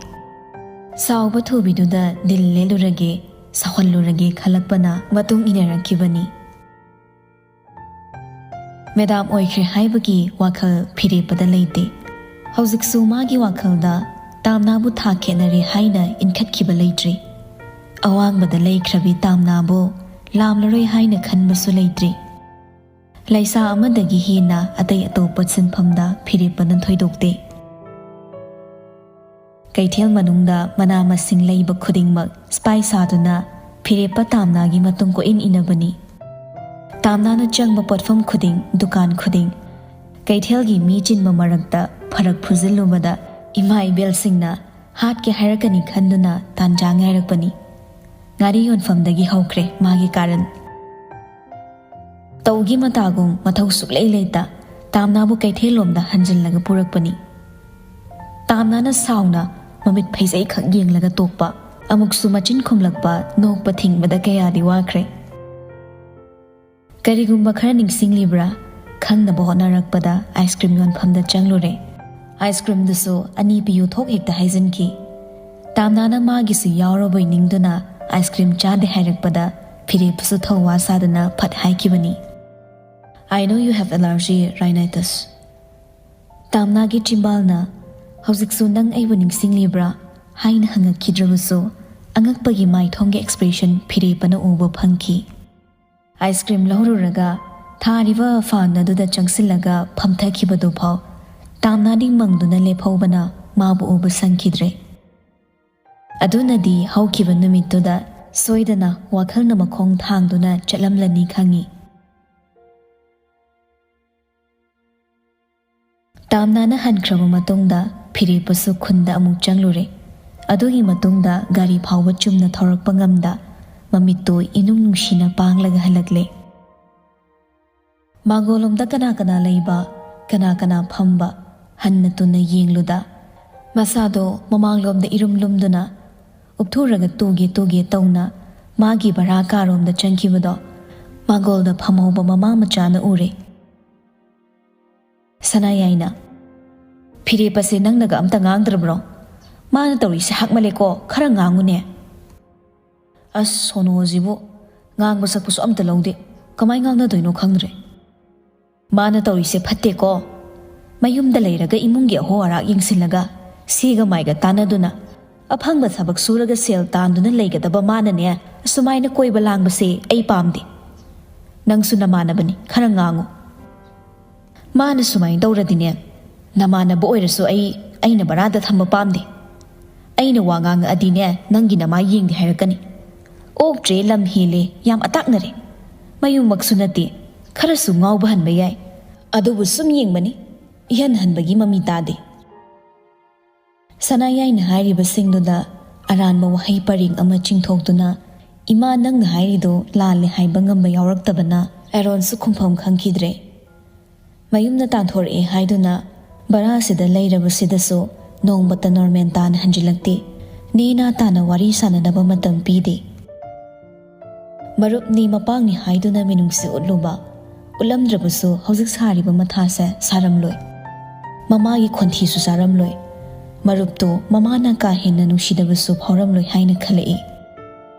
ꯁꯥꯎꯕ ꯊꯨꯕꯤꯗꯨꯗ ꯗꯤꯜ ꯂꯦꯜꯂꯨꯔꯒꯦ, ꯁꯥꯎꯍꯜꯂꯨꯔꯒꯦ ꯈꯜꯂꯛꯄꯅ ꯃꯇꯨꯡ ꯏꯟꯅꯔꯛꯈꯤꯕꯅꯤ꯫ ꯃꯦꯗꯥꯝ ꯑꯣꯏꯈ꯭ꯔꯦ ꯍꯥꯏꯕꯒꯤ ꯋꯥꯈꯜ ꯐꯤꯔꯦꯞꯄꯗ ꯂꯩꯇꯦ꯫ ꯍꯧꯖꯤꯛꯁꯨ ꯃꯥꯒꯤ ꯋꯥꯈꯜꯗ ꯇꯥꯝꯅꯥꯕꯨ ꯊꯥꯛ ꯈꯦꯠꯅꯔꯦ ꯍꯥꯏꯅ ꯏꯟꯈꯠꯈꯤꯕ ꯂꯩꯇ꯭ꯔꯤ꯫ ꯑꯋꯥꯡꯕꯗ ꯂꯩꯈ꯭ꯔꯕꯤ ꯇꯥꯝꯅꯥꯕꯨ ꯂꯥꯝꯂꯔꯣꯏ ꯍꯥꯏꯅ ꯈꯟꯕꯁꯨ ꯂꯩꯇ꯭ꯔꯤ꯫ ꯂꯩꯁꯥ ꯑꯃꯗꯒꯤ ꯍꯦꯟꯅ ꯑꯇꯩ ꯑꯇꯣꯞꯄ ꯁꯤꯟꯐꯝꯗ ꯐꯤꯔꯦꯞꯄꯅ ꯊꯣꯏꯗꯣꯛꯇꯦ꯫ ꯀꯩꯊꯦꯜ ꯃꯅꯨꯡꯗ ꯃꯅꯥ ꯃꯁꯤꯡ ꯂꯩꯕ ꯈꯨꯗꯤꯡꯃꯛ ꯁ꯭ꯄꯥꯏ ꯁꯥꯗꯨꯅ ꯐꯤꯔꯦꯞꯄ ꯇꯥꯝꯅꯥꯒꯤ ꯃꯇꯨꯡ ꯀꯣꯏꯏꯟ ꯏꯟꯅꯕꯅꯤ꯫ ꯇꯥꯝꯅꯥꯅ ꯆꯪꯕ ꯄꯣꯠꯐꯝ ꯈꯨꯗꯤꯡ, ꯗꯨꯀꯥꯟ ꯈꯨꯗꯤꯡ, ꯀꯩꯊꯦꯜꯒꯤ ꯃꯤ ꯆꯤꯟꯕ ꯃꯔꯛꯇ ꯐꯔꯛ ꯐꯨꯖꯤꯜꯂꯨꯕꯗ ꯏꯃꯥ ꯏꯕꯦꯜꯁꯤꯡꯅ ꯍꯥꯠꯀꯦ ꯍꯥꯏꯔꯛꯀꯅꯤ ꯈꯟꯗꯨꯅ ꯇꯥꯟꯖꯥ ꯉꯥꯏꯔꯛꯄꯅꯤ꯫ ꯉꯥꯔꯤ ꯌꯣꯟꯐꯝꯗꯒꯤ ꯍꯧꯈ꯭ꯔꯦ ꯃꯥꯒꯤ ꯀꯥꯔꯟ꯫ ꯇꯧꯒꯤ ꯃꯇꯥꯒꯨꯝ ꯃꯊꯧ ꯁꯨꯛꯂꯩ ꯂꯩꯇ ꯇꯥꯝꯅꯥꯕꯨ ꯀꯩꯊꯦꯜꯂꯣꯝꯗ ꯍꯟꯖꯤꯜꯂꯒ ꯄꯨꯔꯛꯄꯅꯤ꯫ ꯇꯥꯝꯅꯥꯅ ꯁꯥꯎꯅ ꯃꯃꯤꯠ ꯐꯩꯖꯩꯈꯛ ꯌꯦꯡꯂꯒ ꯇꯣꯛꯄ, ꯑꯃꯨꯛꯁꯨ ꯃꯆꯤꯟ ꯈꯨꯝꯂꯛꯄ, ꯅꯣꯛꯄ ꯊꯤꯡꯕꯗ ꯀꯌꯥꯗꯤ ꯋꯥꯈ꯭ꯔꯦ꯫ ꯀꯔꯤꯒꯨꯝꯕ ꯈꯔ ꯅꯤꯡꯁꯤꯡꯂꯤꯕ꯭ꯔꯥ? ꯈꯪꯅꯕ ꯍꯣꯠꯅꯔꯛꯄꯗ ꯑꯥꯏꯁ ꯀ꯭ꯔꯤꯝ ꯌꯣꯟꯐꯝꯗ ꯆꯪꯂꯨꯔꯦ꯫ ꯑꯥꯏꯁ ꯀ꯭ꯔꯤꯝꯗꯨꯁꯨ ꯑꯅꯤ ꯄꯤꯌꯨ ꯊꯣꯛ ꯍꯦꯛꯇ ꯍꯥꯏꯖꯤꯟꯈꯤ꯫ ꯇꯥꯝꯅꯥꯅ ꯃꯥꯒꯤꯁꯨ ꯌꯥꯎꯔꯕꯣꯏ ꯅꯤꯡꯗꯨꯅ ꯑꯥꯏꯁ ꯀ꯭ꯔꯤꯝ ꯆꯥꯗꯦ ꯍꯥꯏꯔꯛꯄꯗ ꯐꯤꯔꯦꯞꯄꯁꯨ ꯊꯧꯋꯥ ꯁꯥꯗꯅ ꯐꯠ ꯍꯥꯏꯈꯤꯕꯅꯤ, "I know you have allergy rhinitis." ꯇꯥꯝꯅꯥꯒꯤ ꯆꯤꯝꯕꯥꯜꯅ, "ꯍꯧꯖꯤꯛꯁꯨ ꯅꯪ ꯑꯩꯕꯨ ꯅꯤꯡꯁꯤꯡꯂꯤꯕ꯭ꯔꯥ?" ꯍꯥꯏꯅ ꯍꯪꯉꯛꯈꯤꯗ꯭ꯔꯕꯁꯨ, ꯑꯉꯛꯄꯒꯤ ꯃꯥꯏꯊꯣꯡꯒꯤ ꯑꯦꯛꯁꯄ꯭ꯔꯦꯁꯟ ꯐꯤꯔꯦꯞꯄꯅ ꯎꯕ ꯐꯪꯈꯤ꯫ ꯑꯥꯏꯁ ꯀ꯭ꯔꯤꯝ ꯂꯧꯔꯨꯔꯒ ꯊꯥꯔꯤꯕ ꯐꯥꯟ ꯑꯗꯨꯗ ꯆꯪꯁꯤꯜꯂꯒ ꯐꯝꯊꯈꯤꯕꯗꯨꯐꯥꯎ ꯇꯥꯝꯅꯥꯗꯤ ꯃꯪꯗꯨꯅ ꯂꯦꯞꯍꯧꯕꯅ ꯃꯥꯕꯨ ꯎꯕ ꯁꯪꯈꯤꯗ꯭ꯔꯦ꯫ ꯑꯗꯨꯅꯗꯤ ꯍꯧꯈꯤꯕ ꯅꯨꯃꯤꯠꯇꯨꯗ ꯁꯣꯏꯗꯅ ꯋꯥꯈꯜꯅ ꯃꯈꯣꯡ ꯊꯥꯡꯗꯨꯅ ꯆꯠꯂꯝꯂꯅꯤ ꯈꯪꯏ꯫ ꯇꯥꯝꯅꯥꯅ ꯍꯟꯈ꯭ꯔꯕ ꯃꯇꯨꯡꯗ ꯐꯤꯔꯦꯞꯄꯁꯨ ꯈꯨꯟꯗ ꯑꯃꯨꯛ ꯆꯪꯂꯨꯔꯦ꯫ ꯑꯗꯨꯒꯤ ꯃꯇꯨꯡꯗ ꯒꯥꯔꯤ ꯐꯥꯎꯕ ꯆꯨꯝꯅ ꯊꯧꯔꯛꯄ ꯉꯝꯗ ꯃꯃꯤꯠꯇꯨ ꯏꯅꯨꯡ ꯅꯨꯡꯁꯤꯅ ꯄꯥꯡꯂꯒ ꯍꯜꯂꯛꯂꯦ꯫ ꯃꯥꯡꯒꯣꯜꯂꯣꯝꯗ ꯀꯅꯥ ꯀꯅꯥ ꯂꯩꯕ, ꯀꯅꯥ ꯀꯅꯥ ꯐꯝꯕ ꯍꯟꯅ ꯇꯨꯅ ꯌꯦꯡꯂꯨꯗ, ꯃꯁꯥꯗꯣ ꯃꯃꯥꯡꯂꯣꯝꯗ ꯏꯔꯨꯝ ꯂꯨꯝꯗꯨꯅ ꯎꯞꯊꯨꯔꯒ ꯇꯨꯒꯦ ꯇꯨꯒꯦ ꯇꯧꯅ ꯃꯥꯒꯤ ꯚꯔꯥ ꯀꯥꯔꯣꯝꯗ ꯆꯪꯈꯤꯕꯗꯣ ꯃꯥꯡꯒꯣꯜꯗ ꯐꯝꯍꯧꯕ ꯃꯃꯥ ꯃꯆꯥꯅ ꯎꯔꯦ꯫ ꯁꯅꯥꯌꯥꯏꯅ, "ꯐꯤꯔꯦꯞ ꯑꯁꯦ ꯅꯪꯅꯒ ꯑꯝꯇ ꯉꯥꯡꯗ꯭ꯔꯕ꯭ꯔꯣ? ꯃꯥꯅ ꯇꯧꯔꯤꯁꯦ ꯍꯥꯛꯃꯜꯂꯦꯀꯣ, ꯈꯔ ꯉꯥꯡꯉꯨꯅꯦ꯫" ꯑꯁ, ꯁꯣꯅꯣꯁꯤꯕꯨ ꯉꯥꯡꯕ ꯁꯛꯄꯁꯨ ꯑꯝꯇ ꯂꯧꯗꯦ꯫ ꯀꯃꯥꯏ ꯉꯥꯡꯅꯗꯣꯏꯅꯣ ꯈꯪꯗ꯭ꯔꯦ꯫ ꯃꯥꯅ ꯇꯧꯔꯤꯁꯦ ꯐꯠꯇꯦꯀꯣ꯫ ꯃꯌꯨꯝꯗ ꯂꯩꯔꯒ ꯏꯃꯨꯡꯒꯤ ꯑꯍꯣ ꯑꯔꯥꯛ ꯌꯦꯡꯁꯤꯜꯂꯒ ꯁꯤꯒ ꯃꯥꯏꯒ ꯇꯥꯟꯅꯗꯨꯅ ꯑꯐꯪꯕ ꯊꯕꯛ ꯁꯨꯔꯒ ꯁꯦꯜ ꯇꯥꯟꯗꯨꯅ ꯂꯩꯒꯗꯕ ꯃꯥꯅꯅꯦ ꯑꯁꯨꯃꯥꯏꯅ ꯀꯣꯏꯕ ꯂꯥꯡꯕꯁꯦ ꯑꯩ ꯄꯥꯝꯗꯦ꯫ ꯅꯪꯁꯨ ꯅꯃꯥꯟꯅꯕꯅꯤ, ꯈꯔ ꯉꯥꯡꯉꯨ꯫ ꯃꯥꯅ ꯁꯨꯃꯥꯏꯅ ꯇꯧꯔꯗꯤꯅꯦ, ꯅꯃꯥꯟꯅꯕ ꯑꯣꯏꯔꯁꯨ ꯑꯩ, ꯑꯩꯅ ꯕꯔꯥꯗ ꯊꯝꯕ ꯄꯥꯝꯗꯦ꯫ ꯑꯩꯅ ꯋꯥ ꯉꯥꯡꯉꯛꯑꯗꯤꯅꯦ, ꯅꯪꯒꯤ ꯅꯃꯥꯏ ꯌꯦꯡꯗꯦ ꯍꯥꯏꯔꯛꯀꯅꯤ꯫ ꯑꯣꯛꯇ꯭ꯔꯦ, ꯂꯝ ꯍꯦꯜꯂꯦ, ꯌꯥꯝ ꯑꯇꯥꯛꯅꯔꯦ꯫ ꯃꯌꯨꯝꯃꯛꯁꯨ ꯅꯠꯇꯦ, ꯈꯔꯁꯨ ꯉꯥꯎꯕ ꯍꯟꯕ ꯌꯥꯏ꯫ ꯑꯗꯨꯕꯨ ꯁꯨꯝ ꯌꯦꯡꯕꯅꯤ, ꯏꯍꯟ ꯍꯟꯕꯒꯤ ꯃꯃꯤ ꯇꯥꯗꯦ꯫ ꯁꯅꯥꯌꯥꯏꯅ ꯍꯥꯏꯔꯤꯕꯁꯤꯡꯗꯨꯗ ꯑꯔꯥꯟꯕ ꯋꯥꯍꯩ ꯄꯔꯦꯡ ꯑꯃ ꯆꯤꯡꯊꯣꯛꯇꯨꯅ, "ꯏꯃꯥ, ꯅꯪꯅ ꯍꯥꯏꯔꯤꯗꯣ ꯂꯥꯜꯂꯦ" ꯍꯥꯏꯕ ꯉꯝꯕ ꯌꯥꯎꯔꯛꯇꯕꯅ ꯑꯦꯔꯣꯟꯁꯨ ꯈꯨꯝꯐꯝ ꯈꯪꯈꯤꯗ꯭ꯔꯦ꯫ ꯃꯌꯨꯝꯗ ꯇꯥꯟꯊꯣꯔꯛꯑꯦ ꯍꯥꯏꯗꯨꯅ ꯚꯔꯥꯁꯤꯗ ꯂꯩꯔꯕꯁꯤꯗꯁꯨ ꯅꯣꯡꯃꯇ ꯅꯣꯔꯃꯦꯟ ꯇꯥꯅ ꯍꯟꯖꯤꯜꯂꯛꯇꯦ꯫ ꯅꯦꯅꯥ ꯇꯥꯅ ꯋꯥꯔꯤ ꯁꯥꯟꯅꯅꯕ ꯃꯇꯝ ꯄꯤꯗꯦ꯫ ꯃꯔꯨꯞꯅꯤ ꯃꯄꯥꯡꯅꯤ ꯍꯥꯏꯗꯨꯅ ꯃꯤꯅꯨꯡꯁꯤ ꯎꯠꯂꯨꯕ, ꯎꯠꯂꯝꯗ꯭ꯔꯕꯁꯨ ꯍꯧꯖꯤꯛ ꯁꯥꯔꯤꯕ ꯃꯊꯥꯁꯦ ꯁꯥꯔꯝꯂꯣꯏ꯫ ꯃꯃꯥꯒꯤ ꯈꯣꯟꯊꯤꯁꯨ ꯆꯥꯔꯝꯂꯣꯏ꯫ ꯃꯔꯨꯞꯇꯨ ꯃꯃꯥꯅ ꯀꯥ ꯍꯦꯟꯅ ꯅꯨꯡꯁꯤꯗꯕꯁꯨ ꯐꯥꯎꯔꯝꯂꯣꯏ ꯍꯥꯏꯅ ꯈꯜꯂꯛꯏ꯫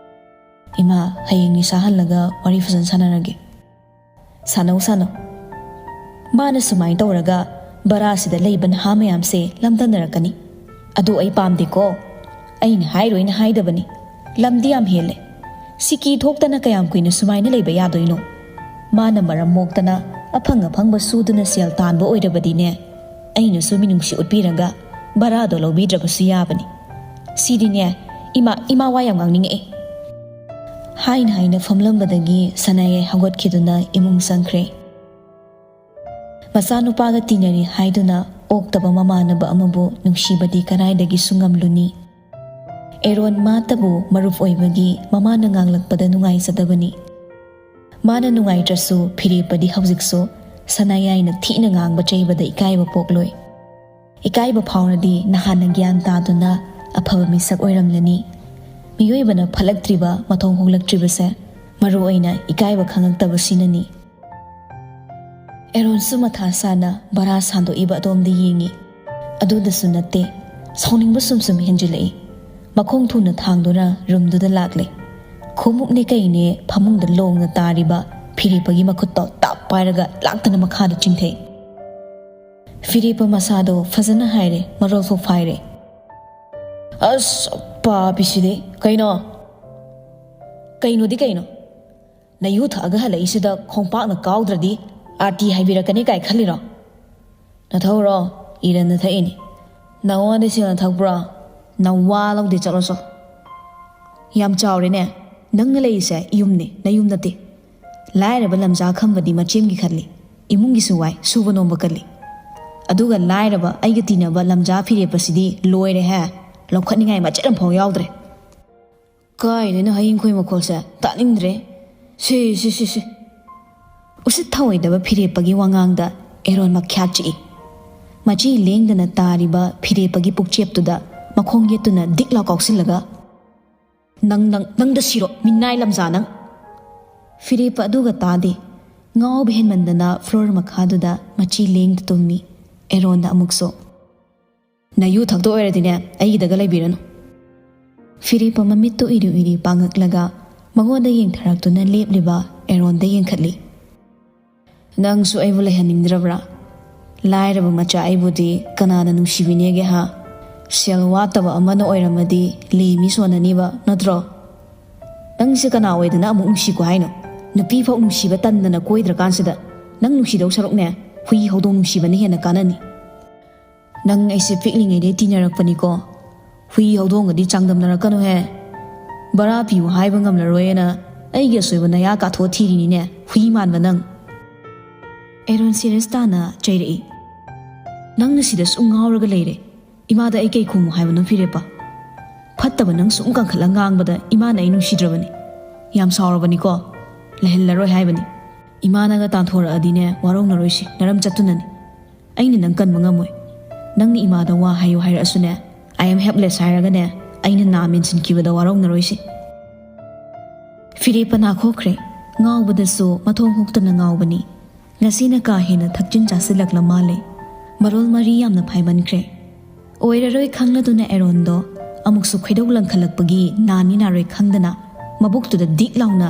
"ꯏꯃꯥ, ꯍꯌꯦꯡ ꯅꯤꯁꯥ ꯍꯜꯂꯒ ꯋꯥꯔꯤ ꯐꯖꯅ ꯁꯥꯟꯅꯔꯒꯦ꯫" "ꯁꯥꯟꯅꯧ, ꯁꯥꯟꯅꯧ꯫ ꯃꯥꯅ ꯁꯨꯃꯥꯏꯅ ꯇꯧꯔꯒ ꯚꯔꯥꯁꯤꯗ ꯂꯩꯕ ꯅꯍꯥ ꯃꯌꯥꯝꯁꯦ ꯂꯝꯗꯟꯅꯔꯛꯀꯅꯤ꯫ ꯑꯗꯨ ꯑꯩ ꯄꯥꯝꯗꯦꯀꯣ꯫ ꯑꯩꯅ ꯍꯥꯏꯔꯣꯏꯅ ꯍꯥꯏꯗꯕꯅꯤ꯫ ꯂꯝꯗꯤ ꯌꯥꯝ ꯍꯦꯜꯂꯦ꯫ ꯁꯤꯀꯤ ꯊꯣꯛꯇꯅ ꯀꯌꯥꯝ ꯀꯨꯏꯅ ꯁꯨꯃꯥꯏꯅ ꯂꯩꯕ ꯌꯥꯗꯣꯏꯅꯣ? ꯃꯥꯅ ꯃꯔꯝ ꯃꯣꯛꯇꯅ ꯑꯐꯪ ꯑꯐꯪꯕ ꯁꯨꯗꯨꯅ ꯁꯦꯜ ꯇꯥꯟꯕ ꯑꯣꯏꯔꯕꯗꯤꯅꯦ, ꯑꯩꯅꯁꯨ ꯃꯤꯅꯨꯡꯁꯤ ꯎꯠꯄꯤꯔꯒ ꯚꯔꯥꯗꯣ ꯂꯧꯕꯤꯗ꯭ꯔꯕꯁꯨ ꯌꯥꯕꯅꯤ꯫ ꯁꯤꯗꯤꯅꯦ, ꯏꯃꯥ, ꯏꯃꯥ ꯋꯥ ꯌꯥꯝ ꯉꯥꯡꯅꯤꯡꯉꯛꯑꯦ꯫" ꯍꯥꯏꯅ ꯍꯥꯏꯅ ꯐꯝꯂꯝꯕꯗꯒꯤ ꯁꯅꯥꯌꯥꯏ ꯍꯧꯒꯠꯈꯤꯗꯨꯅ ꯏꯃꯨꯡ ꯆꯪꯈ꯭ꯔꯦ꯫ ꯃꯆꯥꯅꯨꯄꯥꯒ ꯇꯤꯟꯅꯔꯤ ꯍꯥꯏꯗꯨꯅ ꯑꯣꯛꯇꯕ ꯃꯃꯥꯟꯅꯕ ꯑꯃꯕꯨ ꯅꯨꯡꯁꯤꯕꯗꯤ ꯀꯗꯥꯏꯗꯒꯤꯁꯨ ꯉꯝꯂꯨꯅꯤ? ꯑꯦꯔꯣꯟ ꯃꯥꯇꯕꯨ ꯃꯔꯨꯞ ꯑꯣꯏꯕꯒꯤ ꯃꯃꯥꯅ ꯉꯥꯡꯂꯛꯄꯗ ꯅꯨꯡꯉꯥꯏꯖꯗꯕꯅꯤ꯫ ꯃꯥꯅ ꯅꯨꯡꯉꯥꯏꯇ꯭ꯔꯁꯨ ꯐꯤꯔꯦꯞꯄꯗꯤ ꯍꯧꯖꯤꯛꯁꯨ ꯁꯅꯥꯌꯥꯏꯅ ꯊꯤꯅ ꯉꯥꯡꯕ ꯆꯩꯕꯗ ꯏꯀꯥꯏꯕ ꯄꯣꯛꯂꯣꯏ꯫ ꯏꯀꯥꯏꯕ ꯐꯥꯎꯔꯗꯤ ꯅꯍꯥꯟꯅ ꯒ꯭ꯌꯥꯟ ꯇꯥꯗꯨꯅ ꯑꯐꯕ ꯃꯤꯁꯛ ꯑꯣꯏꯔꯝꯂꯅꯤ꯫ ꯃꯤꯑꯣꯏꯕꯅ ꯐꯠꯂꯛꯇ꯭ꯔꯤꯕ, ꯃꯊꯣꯡ ꯍꯣꯡꯂꯛꯇ꯭ꯔꯤꯕꯁꯦ ꯃꯔꯨ ꯑꯣꯏꯅ ꯏꯀꯥꯏꯕ ꯈꯪꯉꯛꯇꯕꯁꯤꯅꯅꯤ꯫ ꯑꯦꯔꯣꯟꯁꯨ ꯃꯊꯥ ꯁꯥꯅ ꯚꯔꯥ ꯁꯥꯟꯗꯣꯛꯏꯕ ꯑꯗꯣꯝꯗ ꯌꯦꯡꯉꯤ꯫ ꯑꯗꯨꯗꯁꯨ ꯅꯠꯇꯦ, ꯁꯥꯎꯅꯤꯡꯕ ꯁꯨꯝ ꯁꯨꯝ ꯍꯦꯟꯖꯤꯜꯂꯛꯏ꯫ ꯃꯈꯣꯡ ꯊꯨꯅ ꯊꯥꯡꯗꯨꯅ ꯔꯨꯝꯗꯨꯗ ꯂꯥꯛꯂꯦ꯫ ꯈꯣꯡꯎꯞꯅꯦ ꯀꯩꯅꯦ ꯐꯃꯨꯡꯗ ꯂꯣꯡꯅ ꯇꯥꯔꯤꯕ ꯐꯤꯔꯦꯞꯄꯒꯤ ꯃꯈꯨꯠꯇꯣ ꯇꯥꯞ ꯄꯥꯏꯔꯒ ꯂꯥꯛꯇꯅ ꯃꯈꯥꯗ ꯆꯤꯡꯊꯩ꯫ ꯐꯤꯔꯦꯞꯄ ꯃꯁꯥꯗꯣ ꯐꯖꯅ ꯍꯥꯏꯔꯦ, ꯃꯔꯣꯜ ꯐꯥꯎ ꯐꯥꯏꯔꯦ꯫ "ꯑꯁ, ꯄꯥꯄꯤꯁꯤꯗꯤ꯫ ꯀꯩꯅꯣ? ꯀꯩꯅꯣꯗꯤ ꯀꯩꯅꯣ? ꯅꯌꯨ ꯊꯛꯑꯒ ꯍꯜꯂꯛꯏꯁꯤꯗ ꯈꯣꯡꯄꯥꯛꯅ ꯀꯥꯎꯗ꯭ꯔꯗꯤ ꯑꯥꯔꯇꯤ ꯍꯥꯏꯕꯤꯔꯛꯀꯅꯤ ꯀꯥꯏ ꯈꯜꯂꯤꯔꯣ? ꯅꯊꯧꯔꯣ? ꯏꯔꯟꯅ ꯊꯛꯏꯅꯤ꯫ ꯅꯉꯣꯟꯗ ꯁꯦꯜꯅ ꯊꯛꯄ꯭ꯔꯣ? ꯅꯋꯥ ꯂꯧꯗꯦ, ꯆꯠꯂꯣ ꯆꯣ꯫ ꯌꯥꯝ ꯆꯥꯎꯔꯦꯅꯦ꯫ ꯅꯪꯅ ꯂꯩꯔꯤꯁꯦ ꯌꯨꯝꯅꯤ, ꯅꯌꯨꯝ ꯅꯠꯇꯦ꯫ ꯂꯥꯏꯔꯕ ꯂꯝꯖꯥ ꯈꯝꯕꯗꯤ ꯃꯆꯦꯝꯒꯤ ꯈꯜꯂꯤ, ꯏꯃꯨꯡꯒꯤꯁꯨ ꯋꯥꯏ, ꯁꯨꯕ ꯅꯣꯝꯕ ꯀꯜꯂꯤ꯫ ꯑꯗꯨꯒ ꯂꯥꯏꯔꯕ ꯑꯩꯒ ꯇꯤꯟꯅꯕ ꯂꯝꯖꯥ ꯐꯤꯔꯦꯞꯄꯁꯤꯗꯤ ꯂꯣꯏꯔꯦꯍꯦ꯫ ꯂꯧꯈꯠꯅꯤꯡꯉꯥꯏ ꯃꯆꯦꯠ ꯑꯃꯐꯥꯎ ꯌꯥꯎꯗ꯭ꯔꯦ꯫ ꯀꯥꯏꯗꯩꯅꯣ ꯍꯌꯤꯡ ꯈꯣꯏ ꯃꯈꯣꯜꯁꯦ? ꯇꯥꯅꯤꯡꯗ꯭ꯔꯦ꯫ ꯁꯤ, ꯁꯤ, ꯁꯤ, ꯁꯤ꯫ ꯎꯁꯤꯠ ꯊꯑꯣꯏꯗꯕ ꯐꯤꯔꯦꯞꯄꯒꯤ ꯋꯥꯉꯥꯡꯗ ꯑꯦꯔꯣꯟ ꯃꯈ꯭ꯌꯥꯠ ꯆꯤꯛꯏ꯫ ꯃꯆꯤ ꯂꯦꯡꯗꯅ ꯇꯥꯔꯤꯕ ꯐꯤꯔꯦꯞꯄꯒꯤ ꯄꯨꯛꯆꯦꯞꯇꯨꯗ ꯃꯈꯣꯡ ꯌꯦꯠꯇꯨꯅ ꯗꯤꯛ ꯂꯥꯎ ꯀꯥꯎꯁꯤꯜꯂꯒ, "ꯅꯪ, ꯅꯪ, ꯅꯪꯗ ꯁꯤꯔꯣ, ꯃꯤꯅꯥꯏ ꯂꯝꯖꯥ ꯅꯪ!" ꯐꯤꯔꯦꯞꯄ ꯑꯗꯨꯒ ꯇꯥꯗꯦ꯫ ꯉꯥꯎꯕ ꯍꯦꯟꯃꯟꯗꯅ ꯐ꯭ꯂꯣꯔ ꯃꯈꯥꯗꯨꯗ ꯃꯆꯤ ꯂꯦꯡꯗ ꯇꯨꯝꯃꯤ꯫ ꯑꯦꯔꯣꯟꯗ ꯑꯃꯨꯛꯁꯨ, "ꯅꯌꯨ ꯊꯛꯇ ꯑꯣꯏꯔꯗꯤꯅꯦ, ꯑꯩꯒꯤꯗꯒ ꯂꯩꯕꯤꯔꯅꯨ꯫" ꯐꯤꯔꯦꯞꯄ ꯃꯃꯤꯠꯇꯨ ꯎꯏꯔꯤ ꯎꯏꯔꯤ ꯄꯥꯡꯉꯛꯂꯒ ꯃꯉꯣꯟꯗ ꯌꯦꯡꯊꯔꯛꯇꯨꯅ ꯂꯦꯞꯂꯤꯕ ꯑꯦꯔꯣꯟꯗ ꯌꯦꯡꯈꯠꯂꯤ꯫ "ꯅꯪꯁꯨ ꯑꯩꯕꯨ ꯂꯩꯍꯟꯅꯤꯡꯗ꯭ꯔꯕ꯭ꯔꯥ? ꯂꯥꯏꯔꯕ ꯃꯆꯥ ꯑꯩꯕꯨꯗꯤ ꯀꯅꯥꯅ ꯅꯨꯡꯁꯤꯕꯤꯅꯦꯒꯦ ꯍꯥ? ꯁꯦꯜ ꯋꯥꯠꯇꯕ ꯑꯃꯅ ꯑꯣꯏꯔꯝꯃꯗꯤ ꯂꯦꯝꯃꯤ ꯁꯣꯟꯅꯅꯤꯕ ꯅꯠꯇ꯭ꯔꯣ? ꯅꯪꯁꯦ ꯀꯅꯥ ꯑꯣꯏꯗꯅ ꯑꯃꯨꯛ ꯅꯨꯡꯁꯤꯀꯣ ꯍꯥꯏꯅꯣ? ꯅꯨꯄꯤ ꯐꯥꯎ ꯅꯨꯡꯁꯤꯕ ꯇꯟꯗꯅ ꯀꯣꯏꯗ꯭ꯔꯀꯥꯟꯁꯤꯗ ꯅꯪ ꯅꯨꯡꯁꯤꯗꯧ ꯁꯔꯨꯛꯅꯦ, ꯍꯨꯏ ꯍꯧꯗꯣꯡ ꯅꯨꯡꯁꯤꯕꯅ ꯍꯦꯟꯅ ꯀꯥꯟꯅꯅꯤ꯫ ꯅꯪ ꯑꯩꯁꯦ ꯄꯤꯛꯂꯤꯉꯩꯗꯩ ꯇꯤꯟꯅꯔꯛꯄꯅꯤꯀꯣ꯫ ꯍꯨꯏ ꯍꯧꯗꯣꯡꯒꯗꯤ ꯆꯥꯡꯗꯝꯅꯔꯛꯀꯅꯨꯍꯦ꯫ ꯕꯔꯥ ꯄꯤꯌꯨ ꯍꯥꯏꯕ ꯉꯝꯂꯔꯣꯏꯅ ꯑꯩꯒꯤ ꯑꯁꯣꯏꯕ ꯅꯌꯥ ꯀꯥꯊꯣꯛꯑ ꯊꯤꯔꯤꯅꯤꯅꯦ, ꯍꯨꯏ ꯃꯥꯟꯕ ꯅꯪ꯫ ꯑꯦꯔꯣꯟ ꯁꯤꯔꯤꯌꯁ ꯇꯥꯅ ꯆꯩꯔꯛꯏ꯫ "ꯅꯪꯅ ꯁꯤꯗ ꯁꯨꯝ ꯉꯥꯎꯔꯒ ꯂꯩꯔꯦ꯫ ꯏꯃꯥꯗ ꯑꯩ ꯀꯩ ꯈꯨꯝꯃꯨ ꯍꯥꯏꯕꯅꯣ ꯐꯤꯔꯦꯞꯄ? ꯐꯠꯇꯕ ꯅꯪ ꯁꯨꯝ ꯀꯟꯈꯠꯂ ꯉꯥꯡꯕꯗ ꯏꯃꯥꯅ ꯑꯩ ꯅꯨꯡꯁꯤꯗ꯭ꯔꯕꯅꯤ꯫ ꯌꯥꯝ ꯁꯥꯎꯔꯕꯅꯤꯀꯣ꯫ ꯂꯩꯍꯜꯂꯔꯣꯏ ꯍꯥꯏꯕꯅꯤ꯫ ꯏꯃꯥꯅꯒ ꯇꯥꯟꯊꯣꯔꯛꯑꯗꯤꯅꯦ, ꯋꯥꯔꯧꯅꯔꯣꯏꯁꯤ, ꯅꯔꯝ ꯆꯠꯇꯨꯅꯅꯤ꯫ ꯑꯩꯅ ꯅꯪ ꯀꯟꯕ ꯉꯝꯃꯣꯏ꯫ ꯅꯪꯅ ꯏꯃꯥꯗ ꯋꯥ ꯍꯥꯏꯌꯨ ꯍꯥꯏꯔꯛꯑꯁꯨꯅꯦ, "I am helpless" ꯍꯥꯏꯔꯒꯅꯦ, ꯑꯩꯅ ꯅꯥ ꯃꯦꯟꯁꯤꯟꯈꯤꯕꯗ ꯋꯥꯔꯧꯅꯔꯣꯏꯁꯤ꯫ ꯐꯤꯔꯦꯞꯄ ꯅꯥꯈꯣꯛꯈ꯭ꯔꯦ꯫ ꯉꯥꯎꯕꯗꯁꯨ ꯃꯊꯣꯡ ꯍꯨꯛꯇꯅ ꯉꯥꯎꯕꯅꯤ꯫ ꯉꯁꯤꯅ ꯀꯥ ꯍꯦꯟꯅ ꯊꯛꯆꯤꯟ ꯆꯥꯁꯤꯜꯂꯛꯂ ꯃꯥꯜꯂꯦ꯫ ꯃꯔꯣꯜ ꯃꯔꯤ ꯌꯥꯝꯅ ꯐꯥꯏꯃꯟꯈ꯭ꯔꯦ꯫ ꯑꯣꯏꯔꯔꯣꯏ ꯈꯪꯂꯗꯨꯅ ꯑꯦꯔꯣꯟꯗꯣ ꯑꯃꯨꯛꯁꯨ ꯈꯣꯏꯗꯧ ꯂꯪꯈꯠꯂꯛꯄꯒꯤ ꯅꯥꯅꯤ ꯅꯥꯔꯣꯏ ꯈꯪꯗꯅ ꯃꯕꯨꯛꯇꯨꯗ ꯗꯤꯛ ꯂꯥꯎꯅ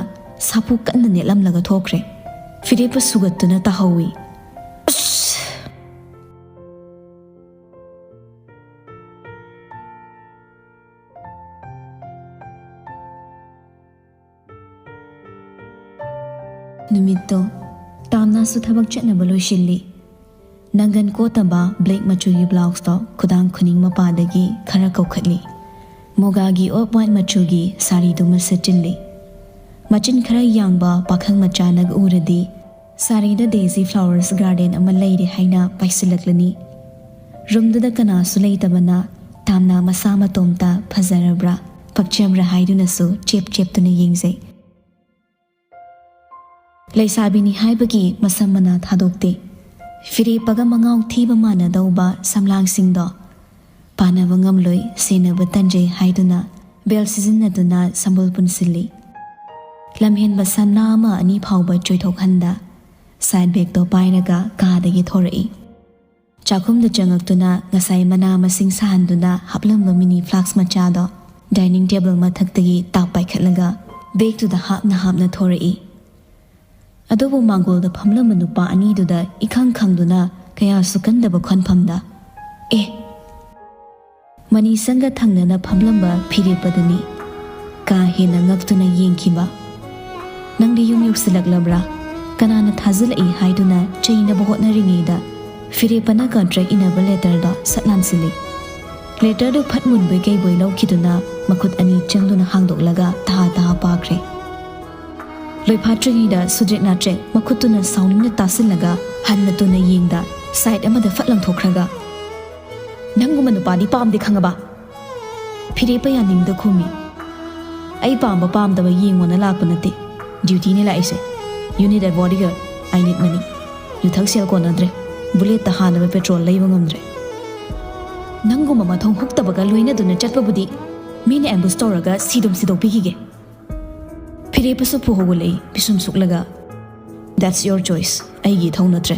ꯁꯥꯐꯨ ꯀꯟꯅ ꯅꯦꯠꯂꯝꯂꯒ ꯊꯣꯛꯈ꯭ꯔꯦ꯫ ꯐꯤꯔꯦꯞꯄ ꯁꯨꯒꯠꯇꯨꯅ ꯇꯥꯍꯧꯏ꯫ ꯑꯁ! ꯅꯨꯃꯤꯠꯇꯣ ꯇꯥꯝꯅꯥꯁꯨ ꯊꯕꯛ ꯆꯠꯅꯕ ꯂꯣꯏꯁꯤꯜꯂꯤ꯫ ꯅꯪꯒꯟ ꯀꯣꯠꯇꯕ ꯕ꯭ꯂꯦꯛ ꯃꯆꯨꯒꯤ ꯕ꯭ꯂꯥꯎꯁꯇꯣ ꯈꯨꯗꯥꯡ ꯈꯨꯅꯤꯡ ꯃꯄꯥꯗꯒꯤ ꯈꯔ ꯀꯧꯈꯠꯂꯤ꯫ ꯃꯨꯒꯥꯒꯤ ꯑꯣꯐ ꯋꯥꯏꯠ ꯃꯆꯨꯒꯤ ꯁꯥꯔꯤꯗꯨꯃ ꯁꯦꯠꯆꯤꯜꯂꯤ꯫ ꯃꯆꯤꯟ ꯈꯔ ꯌꯥꯡꯕ ꯄꯥꯈꯪ ꯃꯆꯥꯅꯒ ꯎꯔꯗꯤ, "ꯁꯥꯔꯤꯗ ꯗꯦꯖꯤ ꯐ꯭ꯂꯥꯋꯔꯁ ꯒꯥꯔꯗꯦꯟ ꯑꯃ ꯂꯩꯔꯦ" ꯍꯥꯏꯅ ꯄꯥꯏꯁꯤꯜꯂꯛꯂꯅꯤ꯫ ꯔꯨꯝꯗꯨꯗ ꯀꯅꯥꯁꯨ ꯂꯩꯇꯕꯅ ꯇꯥꯝꯅꯥ ꯃꯁꯥ ꯃꯇꯣꯝꯇ ꯐꯖꯔꯕ꯭ꯔꯥ, ꯄꯛꯆꯕ꯭ꯔꯥ ꯍꯥꯏꯗꯨꯅꯁꯨ ꯆꯦꯞ ꯆꯦꯞꯇꯨꯅ ꯌꯦꯡꯖꯩ꯫ ꯂꯩꯁꯥꯕꯤꯅꯤ ꯍꯥꯏꯕꯒꯤ ꯃꯁꯝ ꯃꯅꯥ ꯊꯥꯗꯣꯛꯇꯦ꯫ ꯐꯤꯔꯦꯞꯄꯒ ꯃꯉꯥꯎ ꯊꯤꯕ ꯃꯥꯟꯅꯗꯧꯕ ꯁꯝꯂꯥꯡꯁꯤꯡꯗꯣ ꯄꯥꯅꯕ ꯉꯝꯂꯣꯏ, ꯁꯦꯟꯅꯕ ꯇꯟꯖꯩ ꯍꯥꯏꯗꯨꯅ ꯕꯦꯜ ꯁꯤꯖꯤꯟꯅꯗꯨꯅ ꯁꯝꯕꯨꯜ ꯄꯨꯟꯁꯤꯜꯂꯤ꯫ ꯂꯝꯍꯦꯟꯕ ꯁꯅꯥ ꯑꯃ ꯑꯅꯤ ꯐꯥꯎꯕ ꯆꯣꯏꯊꯣꯛꯍꯟꯗ ꯁꯥꯏꯠ ꯕꯦꯒꯇꯣ ꯄꯥꯏꯔꯒ ꯀꯥꯗꯒꯤ ꯊꯣꯔꯛꯏ꯫ ꯆꯥꯛꯈꯨꯝꯗ ꯆꯪꯉꯛꯇꯨꯅ ꯉꯁꯥꯏ ꯃꯅꯥ ꯃꯁꯤꯡ ꯁꯥꯍꯟꯗꯨꯅ ꯍꯥꯞꯂꯝꯕ ꯃꯤꯅꯤ ꯐ꯭ꯂꯥꯛꯁ ꯃꯆꯥꯗꯣ ꯗꯥꯏꯅꯤꯡ ꯇꯦꯕꯜ ꯃꯊꯛꯇꯒꯤ ꯇꯥꯞ ꯄꯥꯏꯈꯠꯂꯒ ꯕꯦꯒꯇꯨꯗ ꯍꯥꯞꯅ ꯍꯥꯞꯅ ꯊꯣꯔꯛꯏ꯫ ꯑꯗꯨꯕꯨ ꯃꯥꯡꯒꯣꯜꯗ ꯐꯝꯂꯝꯕ ꯅꯨꯄꯥ ꯑꯅꯤꯗꯨꯗ ꯏꯈꯪ ꯈꯪꯗꯨꯅ ꯀꯌꯥꯁꯨ ꯀꯟꯗꯕ ꯈꯣꯟꯐꯝꯗ, "ꯑꯦ!" ꯃꯅꯤꯁꯪꯒ ꯊꯪꯅꯅ ꯐꯝꯂꯝꯕ ꯐꯤꯔꯦꯞꯄꯗꯨꯅꯤ꯫ ꯀꯥ ꯍꯦꯟꯅ ꯉꯛꯇꯨꯅ ꯌꯦꯡꯈꯤꯕ꯫ "ꯅꯪꯗꯤ ꯌꯨꯝ ꯌꯧꯁꯤꯜꯂꯛꯂꯕ꯭ꯔꯥ? ꯀꯅꯥꯅ ꯊꯥꯖꯤꯜꯂꯛꯏ ꯍꯥꯏꯗꯨꯅ ꯆꯩꯅꯕ ꯍꯣꯠꯅꯔꯤꯉꯩꯗ ꯐꯤꯔꯦꯞꯄꯅ ꯀꯟꯇ꯭ꯔꯦꯛ ꯏꯅꯕ ꯂꯦꯇꯔꯗꯣ ꯁꯠ ꯂꯥꯟꯁꯤꯜꯂꯤ꯫ ꯂꯦꯇꯔꯗꯨ ꯐꯠ ꯃꯨꯟꯕꯣꯏ ꯀꯩꯕꯣꯏ ꯂꯧꯈꯤꯗꯨꯅ ꯃꯈꯨꯠ ꯑꯅꯤ ꯆꯪꯗꯨꯅ ꯍꯥꯡꯗꯣꯛꯂꯒ ꯇꯍꯥ ꯇꯍꯥ ꯄꯥꯈ꯭ꯔꯦ꯫ ꯂꯣꯏꯐꯥꯠꯇ꯭ꯔꯤꯉꯩꯗ ꯁꯨꯗ꯭ꯔꯤꯛ ꯅꯥꯇ꯭ꯔꯤꯛ ꯃꯈꯨꯠꯇꯨꯅ ꯁꯥꯎꯅꯤꯡꯅ ꯇꯥꯁꯤꯜꯂꯒ ꯍꯟꯅ ꯇꯨꯅ ꯌꯦꯡꯗ ꯁꯥꯏꯠ ꯑꯃꯗ ꯐꯠ ꯂꯪꯊꯣꯛꯈ꯭ꯔꯒ, "ꯅꯪꯒꯨꯝꯕ ꯅꯨꯄꯥꯗꯤ ꯄꯥꯝꯗꯦ, ꯈꯪꯉꯕ? ꯐꯤꯔꯦꯞꯄ ꯌꯥꯅꯤꯡꯗ ꯈꯨꯝꯃꯤ꯫ "ꯑꯩ ꯄꯥꯝꯕ ꯄꯥꯝꯗꯕ ꯌꯦꯡꯉꯣꯅ ꯂꯥꯛꯄ ꯅꯠꯇꯦ꯫ ꯗ꯭ꯌꯨꯇꯤꯅꯦ ꯂꯥꯛꯏꯁꯦ꯫ You need a bodyguard, I need money꯫ ꯌꯨꯊꯛ ꯁꯦꯜ ꯀꯣꯟꯅꯗ꯭ꯔꯦ꯫ ꯕꯨꯂꯦꯠꯇ ꯍꯥꯟꯅꯕ ꯄꯦꯇ꯭ꯔꯣꯜ ꯂꯩꯕ ꯉꯝꯗ꯭ꯔꯦ꯫ ꯅꯪꯒꯨꯝꯕ ꯃꯊꯣꯡ ꯍꯨꯛꯇꯕꯒ ꯂꯣꯏꯅꯗꯨꯅ ꯆꯠꯄꯕꯨꯗꯤ ꯃꯤꯅ ꯑꯦꯝꯕꯨꯁ ꯇꯧꯔꯒ ꯁꯤꯗꯨꯝ ꯁꯤꯗꯣꯛꯄꯤꯈꯤꯒꯦ꯫" ꯐꯤꯔꯦꯞꯄꯁꯨ ꯐꯨ ꯍꯧꯒꯠꯂꯛꯏ, ꯄꯤꯁꯨꯝ ꯁꯨꯛꯂꯒ꯫ "That's your choice, ꯑꯩꯒꯤ ꯏꯊꯧ ꯅꯠꯇ꯭ꯔꯦ꯫"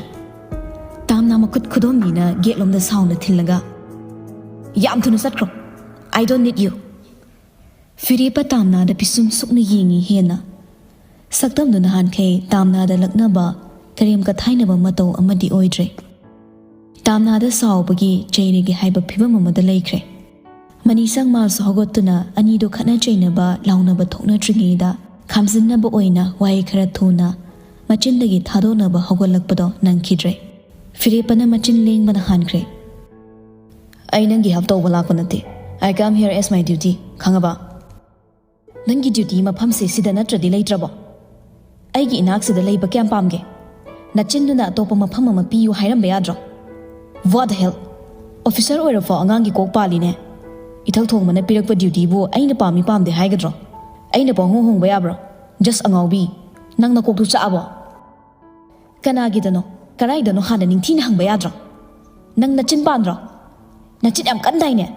ꯇꯥꯝꯅꯥ ꯃꯈꯨꯠ ꯈꯨꯗꯣꯝꯕꯤꯅ ꯒꯦꯠꯂꯣꯝꯗ ꯁꯥꯎꯅ ꯊꯤꯜꯂꯒ, "ꯌꯥꯝ ꯊꯨꯅ ꯆꯠꯈ꯭ꯔꯣ꯫ I don't need you꯫" ꯐꯤꯔꯦꯞꯄ ꯇꯥꯝꯅꯥꯗ ꯄꯤꯁꯨꯝ ꯁꯨꯛꯅ ꯌꯦꯡꯉꯤ ꯍꯦꯟꯅ꯫ ꯁꯛꯇꯝꯗꯨ ꯅꯍꯥꯟꯈꯩ ꯇꯥꯝꯅꯥꯗ ꯂꯛꯅꯕ, ꯀꯔꯦꯝ ꯀꯊꯥꯏꯅꯕ ꯃꯇꯧ ꯑꯃꯗꯤ ꯑꯣꯏꯗ꯭ꯔꯦ꯫ ꯇꯥꯝꯅꯥꯗ ꯁꯥꯎꯕꯒꯤ, ꯆꯩꯔꯒꯦ ꯍꯥꯏꯕ ꯐꯤꯕꯝ ꯑꯃꯗ ꯂꯩꯈ꯭ꯔꯦ꯫ ꯃꯅꯤꯁꯪ ꯃꯥꯜꯁꯨ ꯍꯧꯒꯠꯇꯨꯅ ꯑꯅꯤꯗꯨ ꯈꯠꯅ ꯆꯩꯅꯕ, ꯂꯥꯎꯅꯕ ꯊꯣꯛꯅꯗ꯭ꯔꯤꯉꯩꯗ ꯈꯥꯝꯖꯤꯟꯅꯕ ꯑꯣꯏꯅ ꯋꯥꯍꯩ ꯈꯔ ꯊꯨꯅ ꯃꯆꯤꯟꯗꯒꯤ ꯊꯥꯗꯣꯛꯅꯕ ꯍꯧꯒꯠꯂꯛꯄꯗꯣ ꯅꯪꯈꯤꯗ꯭ꯔꯦ꯫ ꯐꯤꯔꯦꯞꯄꯅ ꯃꯆꯤꯟ ꯂꯦꯡꯕꯅ ꯍꯥꯟꯈ꯭ꯔꯦ꯫ "ꯑꯩ ꯅꯪꯒꯤ help ꯇꯧꯕ ꯂꯥꯛꯄ ꯅꯠꯇꯦ꯫ I come here as my duty, ꯈꯪꯉꯕ? ꯅꯪꯒꯤ duty ꯃꯐꯝꯁꯦ ꯁꯤꯗ ꯅꯠꯇ꯭ꯔꯗꯤ ꯂꯩꯇ꯭ꯔꯕꯣ? ꯑꯩꯒꯤ ꯏꯅꯥꯛꯁꯤꯗ ꯂꯩꯕ ꯀꯌꯥꯝ ꯄꯥꯝꯒꯦ? ꯅꯆꯤꯟꯗꯨꯅ ꯑꯇꯣꯞꯄ ꯃꯐꯝ ꯑꯃ ꯄꯤꯌꯨ ꯍꯥꯏꯔꯝꯕ ꯌꯥꯗ꯭ꯔꯣ?" "What the hell? Officer ꯑꯣꯏꯔꯐꯥꯎ ꯑꯉꯥꯡꯒꯤ ꯀꯣꯛ ꯄꯥꯜꯂꯤꯅꯦ꯫ ꯏꯊꯛ ꯊꯣꯡꯕꯅ ꯄꯤꯔꯛꯄ dutyꯕꯨ ꯑꯩꯅ ꯄꯥꯝꯃꯤ ꯄꯥꯝꯗꯦ ꯍꯥꯏꯒꯗ꯭ꯔꯣ? ꯑꯩꯅ ꯄꯪꯍꯣꯡ ꯍꯣꯡꯕ ꯌꯥꯕ꯭ꯔꯣ? Just ꯑꯉꯥꯎꯕꯤ, ꯅꯪ ꯅꯀꯣꯛꯇꯨ ꯆꯥꯛꯑꯕꯣ?" "ꯀꯅꯥꯒꯤꯗꯅꯣ? ꯀꯔꯥꯏꯗꯅꯣ ꯍꯥꯟꯅ ꯅꯤꯡꯊꯤꯅ ꯍꯪꯕ ꯌꯥꯗ꯭ꯔꯣ? ꯅꯪ ꯅꯆꯤꯟ ꯄꯥꯟꯗ꯭ꯔꯣ? ꯅꯆꯤꯟ ꯌꯥꯝ ꯀꯟꯗꯥꯏꯅꯦ?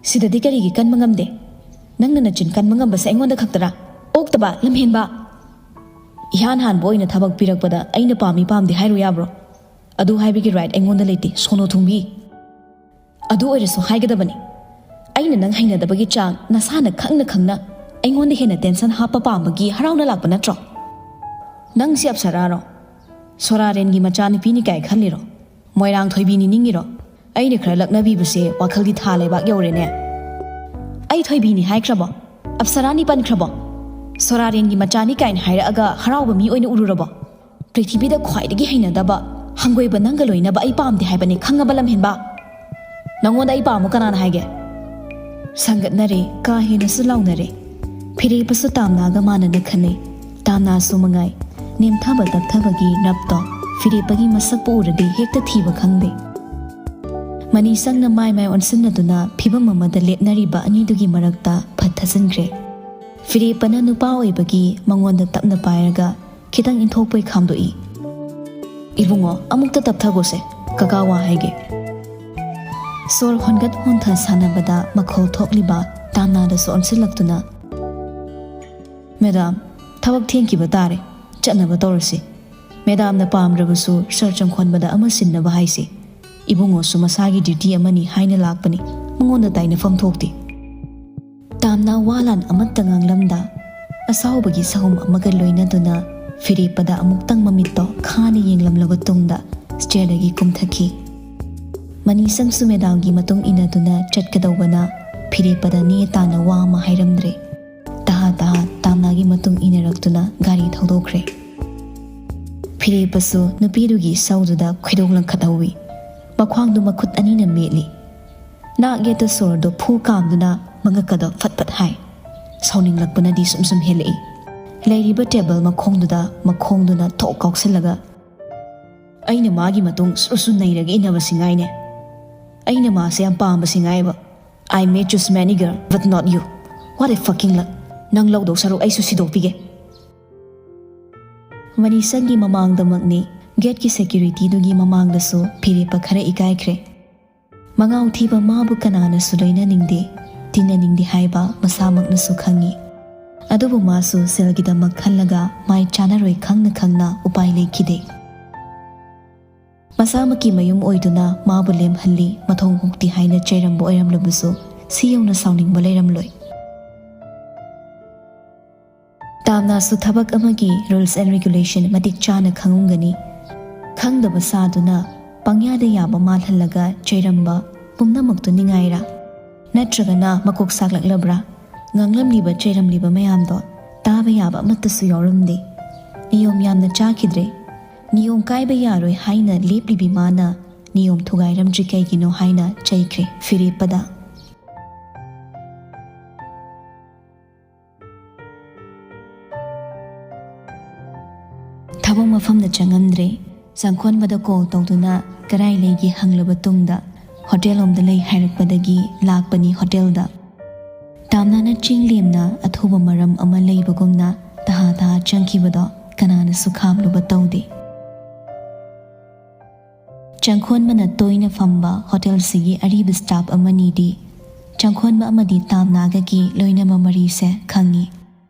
ꯁꯤꯗꯗꯤ ꯀꯔꯤꯒꯤ ꯀꯟꯕ ꯉꯝꯗꯦ? ꯅꯪꯅ ꯅꯆꯤꯟ ꯀꯟꯕ ꯉꯝꯕꯁꯦ ꯑꯩꯉꯣꯟꯗ ꯈꯛꯇꯔꯥ? ꯑꯣꯛꯇꯕ, ꯂꯝꯍꯦꯟꯕ! ꯏꯍꯥꯟ ꯍꯥꯟꯕ ꯑꯣꯏꯅ ꯊꯕꯛ ꯄꯤꯔꯛꯄꯗ ꯑꯩꯅ ꯄꯥꯝꯃꯤ ꯄꯥꯝꯗꯦ ꯍꯥꯏꯔꯨ ꯌꯥꯕ꯭ꯔꯣ? ꯑꯗꯨ ꯍꯥꯏꯕꯒꯤ right ꯑꯩꯉꯣꯟꯗ ꯂꯩꯇꯦ, ꯁꯣꯅꯣ ꯊꯨꯡꯕꯤ꯫ ꯑꯗꯨ ꯑꯣꯏꯔꯁꯨ ꯍꯥꯏꯒꯗꯕꯅꯤ꯫ ꯑꯩꯅ ꯅꯪ ꯍꯩꯅꯗꯕꯒꯤ ꯆꯥꯡ ꯅꯁꯥꯅ ꯈꯪꯅ ꯈꯪꯅ ꯑꯩꯉꯣꯟꯗ ꯍꯦꯟꯅ tension ꯍꯥꯞꯄ ꯄꯥꯝꯕꯒꯤ ꯍꯔꯥꯎꯅ ꯂꯥꯛꯄ ꯅꯠꯇ꯭ꯔꯣ? ꯅꯪꯁꯤ ꯑꯞꯁꯔꯥꯔꯣ? ꯁꯣꯔꯥꯔꯦꯟꯒꯤ ꯃꯆꯥꯅꯨꯄꯤꯅꯤ ꯀꯥꯏ ꯈꯜꯂꯤꯔꯣ? ꯃꯣꯏꯔꯥꯡ ꯊꯣꯏꯕꯤꯅꯤ ꯅꯤꯡꯉꯤꯔꯣ? ꯑꯩꯅ ꯈꯔ ꯂꯛꯅꯕꯤꯕꯁꯦ ꯋꯥꯈꯜꯗꯤ ꯊꯥ ꯂꯩꯕꯥꯛ ꯌꯧꯔꯦꯅꯦ꯫ ꯑꯩ ꯊꯣꯏꯕꯤꯅꯤ ꯍꯥꯏꯈ꯭ꯔꯕꯣ? ꯑꯞꯁꯔꯥꯅꯤ ꯄꯟꯈ꯭ꯔꯕꯣ? ꯁꯣꯔꯥꯔꯦꯟꯒꯤ ꯃꯆꯥꯅꯤ ꯀꯥꯏꯅ ꯍꯥꯏꯔꯛꯑꯒ ꯍꯔꯥꯎꯕ ꯃꯤ ꯑꯣꯏꯅ ꯎꯔꯨꯔꯕꯣ? ꯄ꯭ꯔꯤꯊꯤꯕꯤꯗ ꯈ꯭ꯋꯥꯏꯗꯒꯤ ꯍꯩꯅꯗꯕ ꯍꯪꯒꯣꯏꯕ ꯅꯪꯒ ꯂꯣꯏꯅꯕ ꯑꯩ ꯄꯥꯝꯗꯦ ꯍꯥꯏꯕꯅꯤ, ꯈꯪꯉꯕ ꯂꯝꯍꯦꯟꯕ? ꯅꯪꯉꯣꯟꯗ ꯑꯩ ꯄꯥꯝꯃꯨ ꯀꯅꯥꯅ ꯍꯥꯏꯒꯦ? ꯁꯪꯒꯠꯅꯔꯦ, ꯀꯥ ꯍꯦꯟꯅꯁꯨ ꯂꯥꯎꯅꯔꯦ꯫ ꯐꯤꯔꯦꯞꯄꯁꯨ ꯇꯥꯝꯅꯥꯒ ꯃꯥꯟꯅꯅ ꯈꯟꯅꯩ꯫ ꯇꯥꯝꯅꯥꯁꯨ ꯃꯉꯥꯏ, ꯅꯦꯝꯊꯕ ꯇꯞꯊꯕꯒꯤ ꯔꯞꯇꯣ ꯐꯤꯔꯦꯞꯄꯒꯤ ꯃꯁꯛꯄꯨ ꯎꯔꯗꯤ ꯍꯦꯛꯇ ꯊꯤꯕ ꯈꯪꯗꯦ꯫ ꯃꯅꯤꯁꯪꯅ ꯃꯥꯏ ꯃꯥꯏ ꯑꯣꯟꯁꯤꯟꯅꯗꯨꯅ ꯐꯤꯕꯝ ꯑꯃꯗ ꯂꯦꯞꯅꯔꯤꯕ ꯑꯅꯤꯗꯨꯒꯤ ꯃꯔꯛꯇ ꯐꯠ ꯊꯥꯖꯤꯟꯈ꯭ꯔꯦ꯫ ꯐꯤꯔꯦꯞꯄꯅ ꯅꯨꯄꯥ ꯑꯣꯏꯕꯒꯤ ꯃꯉꯣꯟꯗ ꯇꯞꯅ ꯄꯥꯏꯔꯒ ꯈꯤꯇꯪ ꯏꯟꯊꯣꯛꯄꯩ ꯈꯥꯝꯗꯣꯛꯏ꯫ "ꯏꯕꯨꯡꯉꯣ, ꯑꯃꯨꯛꯇ ꯇꯞꯊꯒꯣꯁꯦ, ꯀꯀꯥ ꯋꯥ ꯍꯥꯏꯒꯦ꯫" ꯁꯣꯔ ꯍꯣꯟꯒꯠ ꯍꯣꯟꯊ ꯁꯥꯟꯅꯕꯗ ꯃꯈꯣꯜ ꯊꯣꯛꯂꯤꯕ ꯇꯥꯝꯅꯥꯗꯁꯨ ꯑꯣꯟꯁꯤꯜꯂꯛꯇꯨꯅ, "ꯃꯦꯗꯥꯝ, ꯊꯕꯛ ꯊꯦꯡꯈꯤꯕ ꯇꯥꯔꯦ, ꯆꯠꯅꯕ ꯇꯧꯔꯁꯤ꯫ ꯃꯦꯗꯥꯝꯅ ꯄꯥꯝꯗ꯭ꯔꯕꯁꯨ ꯁꯥꯔ ꯆꯪꯈꯣꯟꯕꯗ ꯑꯃ ꯁꯤꯟꯅꯕ ꯍꯥꯏꯁꯤ꯫ ꯏꯕꯨꯡꯉꯣꯁꯨ ꯃꯁꯥꯒꯤ ꯗ꯭ꯌꯨꯇꯤ ꯑꯃꯅꯤ ꯍꯥꯏꯅ ꯂꯥꯛꯄꯅꯤ, ꯃꯉꯣꯟꯗ ꯇꯥꯏꯅꯐꯝ ꯊꯣꯛꯇꯦ꯫" ꯇꯥꯝꯅ ꯋꯥ ꯂꯥꯟ ꯑꯃꯠꯇ ꯉꯥꯡꯂꯝꯗ, ꯑꯁꯥꯎꯕꯒꯤ ꯁꯍꯨꯝ ꯑꯃꯒ ꯂꯣꯏꯅꯗꯨꯅ ꯐꯤꯔꯦꯞꯄꯗ ꯑꯃꯨꯛꯇꯪ ꯃꯃꯤꯠꯇꯣ ꯈꯥꯅ ꯌꯦꯡꯂꯝꯂꯕ ꯇꯨꯡꯗ ꯁ꯭ꯇꯦꯌꯔꯗꯒꯤ ꯀꯨꯝꯊꯈꯤ꯫ ꯃꯅꯤꯁꯪꯁꯨ ꯃꯦꯗꯥꯝꯒꯤ ꯃꯇꯨꯡ ꯏꯟꯅꯗꯨꯅ ꯆꯠꯀꯗꯧꯕꯅ ꯐꯤꯔꯦꯞꯄꯗ ꯅꯦ ꯇꯥꯅ ꯋꯥ ꯑꯃ ꯍꯥꯏꯔꯝꯗ꯭ꯔꯦ꯫ ꯇꯍꯥ ꯇꯍꯥ ꯇꯥꯝꯅꯥꯒꯤ ꯃꯇꯨꯡ ꯏꯟꯅꯔꯛꯇꯨꯅ ꯒꯥꯔꯤ ꯊꯧꯗꯣꯛꯈ꯭ꯔꯦ꯫ ꯐꯤꯔꯦꯞꯄꯁꯨ ꯅꯨꯄꯤꯗꯨꯒꯤ ꯏꯁꯧꯗꯨꯗ ꯈꯣꯏꯗꯧ ꯂꯪꯈꯠꯍꯧꯏ꯫ ꯃꯈ꯭ꯋꯥꯡꯗꯨ ꯃꯈꯨꯠ ꯑꯅꯤꯅ ꯃꯦꯠꯂꯤ꯫ ꯅꯥꯛ ꯌꯦꯠꯇ ꯁꯣꯔꯗꯨ ꯐꯨ ꯀꯥꯝꯗꯨꯅ ꯃꯉꯛꯀꯗꯣ ꯐꯠ ꯐꯠ ꯍꯥꯏ꯫ ꯁꯥꯎꯅꯤꯡꯂꯛꯄꯅꯗꯤ ꯁꯨꯝ ꯁꯨꯝ ꯍꯦꯜꯂꯛꯏ꯫ ꯂꯩꯔꯤꯕ ꯇꯦꯕꯜ ꯃꯈꯣꯡꯗꯨꯗ ꯃꯈꯣꯡꯗꯨꯅ ꯊꯣꯛ ꯀꯥꯎꯁꯤꯜꯂꯒ, "ꯑꯩꯅ ꯃꯥꯒꯤ ꯃꯇꯨꯡ ꯁꯨꯔꯨ ꯁꯨꯔꯨ ꯅꯩꯔꯒ ꯏꯟꯅꯕꯁꯤ ꯉꯥꯏꯅꯦ꯫ ꯑꯩꯅ ꯃꯥꯁꯦ ꯌꯥꯝ ꯄꯥꯝꯕꯁꯤ ꯉꯥꯏꯕ꯫ I may choose many girl, but not you. What a fucking luck. ꯅꯪ ꯂꯧꯗꯧ ꯁꯔꯨꯛ ꯑꯩꯁꯨ ꯁꯤꯗꯣꯛꯄꯤꯒꯦ꯫" ꯃꯅꯤꯁꯪꯒꯤ ꯃꯃꯥꯡꯗꯃꯛꯅꯤ, ꯒꯦꯠꯀꯤ ꯁꯦꯀ꯭ꯌꯨꯔꯤꯇꯤꯗꯨꯒꯤ ꯃꯃꯥꯡꯗꯁꯨ ꯐꯤꯔꯦꯞꯄ ꯈꯔ ꯏꯀꯥꯏꯈ꯭ꯔꯦ꯫ ꯃꯉꯥꯎ ꯊꯤꯕ ꯃꯥꯕꯨ ꯀꯅꯥꯅꯁꯨ ꯂꯣꯏꯅꯅꯤꯡꯗꯦ, ꯇꯤꯟꯅꯅꯤꯡꯗꯦ ꯍꯥꯏꯕ ꯃꯁꯥꯃꯛꯅꯁꯨ ꯈꯪꯏ꯫ ꯑꯗꯨꯕꯨ ꯃꯥꯁꯨ ꯁꯦꯜꯒꯤꯗꯃꯛ ꯈꯜꯂꯒ ꯃꯥꯏ ꯆꯥꯅꯔꯣꯏ ꯈꯪꯅ ꯈꯪꯅ ꯎꯄꯥꯏ ꯂꯩꯈꯤꯗꯦ꯫ ꯃꯁꯥꯃꯛꯀꯤ ꯃꯌꯨꯝ ꯑꯣꯏꯗꯨꯅ ꯃꯥꯕꯨ ꯂꯦꯝꯍꯜꯂꯤ, ꯃꯊꯣꯡ ꯍꯨꯛꯇꯦ ꯍꯥꯏꯅ ꯆꯩꯔꯝꯕ ꯑꯣꯏꯔꯝꯂꯕꯁꯨ ꯁꯤ ꯌꯧꯅ ꯁꯥꯎꯅꯤꯡꯕ ꯂꯩꯔꯝꯂꯣꯏ꯫ ꯇꯥꯝꯅꯥꯁꯨ ꯊꯕꯛ ꯑꯃꯒꯤ rules and regulation ꯃꯇꯤꯛ ꯆꯥꯅ ꯈꯪꯉꯝꯒꯅꯤ꯫ ꯈꯪꯗꯕ ꯁꯥꯗꯨꯅ ꯄꯪꯌꯥꯗ ꯌꯥꯕ ꯃꯥꯜꯍꯜꯂꯒ ꯆꯩꯔꯝꯕ ꯄꯨꯝꯅꯃꯛꯇꯨ ꯅꯤꯡꯉꯥꯏꯔ? ꯅꯠꯇ꯭ꯔꯒꯅ ꯃꯀꯣꯛ ꯁꯥꯛꯂꯛꯂꯕ꯭ꯔꯥ? ꯉꯥꯡꯂꯝꯂꯤꯕ ꯆꯩꯔꯝꯂꯤꯕ ꯃꯌꯥꯝꯗꯣ ꯇꯥꯕ ꯌꯥꯕ ꯑꯃꯠꯇꯁꯨ ꯌꯥꯎꯔꯝꯗꯦ꯫ ꯅꯤꯌꯣꯝ ꯌꯥꯝꯅ ꯆꯥꯈꯤꯗ꯭ꯔꯦ꯫ ꯅꯤꯌꯣꯝ ꯀꯥꯏꯕ ꯌꯥꯔꯣꯏ ꯍꯥꯏꯅ ꯂꯦꯞꯂꯤꯕꯤ ꯃꯥꯅ ꯅꯤꯌꯣꯝ ꯊꯨꯒꯥꯏꯔꯝꯗ꯭ꯔꯤ ꯀꯩꯒꯤꯅꯣ ꯍꯥꯏꯅ ꯆꯩꯈ꯭ꯔꯦ ꯐꯤꯔꯦꯞꯄꯗ꯫ ꯊꯕꯛ ꯃꯐꯝꯗ ꯆꯪꯉꯝꯗ꯭ꯔꯦ꯫ ꯆꯪꯈꯣꯟꯕꯗ ꯀꯣꯜ ꯇꯧꯗꯨꯅ ꯀꯔꯥꯏ ꯂꯩꯒꯦ ꯍꯪꯂꯕ ꯇꯨꯡꯗ ꯍꯣꯇꯦꯜ ꯂꯣꯝꯗ ꯂꯩ ꯍꯥꯏꯔꯛꯄꯗꯒꯤ ꯂꯥꯛꯄꯅꯤ ꯍꯣꯇꯦꯜꯗ꯫ ꯇꯥꯝꯅꯥꯅ ꯆꯤꯡ ꯂꯦꯝꯅ ꯑꯊꯨꯕ ꯃꯔꯝ ꯑꯃ ꯂꯩꯕꯒꯨꯝꯅ ꯇꯍꯥ ꯇꯍꯥ ꯆꯪꯈꯤꯕꯗꯣ ꯀꯅꯥꯅꯁꯨ ꯈꯥꯝꯂꯨꯕ ꯇꯧꯗꯦ꯫ ꯆꯪꯈꯣꯟꯕꯅ ꯇꯣꯏꯅ ꯐꯝꯕ ꯍꯣꯇꯦꯜꯁꯤꯒꯤ ꯑꯔꯤꯕ ꯁ꯭ꯇꯥꯐ ꯑꯃꯅꯤꯗꯤ ꯆꯪꯈꯣꯟꯕ ꯑꯃꯗꯤ ꯇꯥꯝꯅꯥꯒꯒꯤ ꯂꯣꯏꯅꯕ ꯃꯔꯤꯁꯦ ꯈꯪꯉꯤ꯫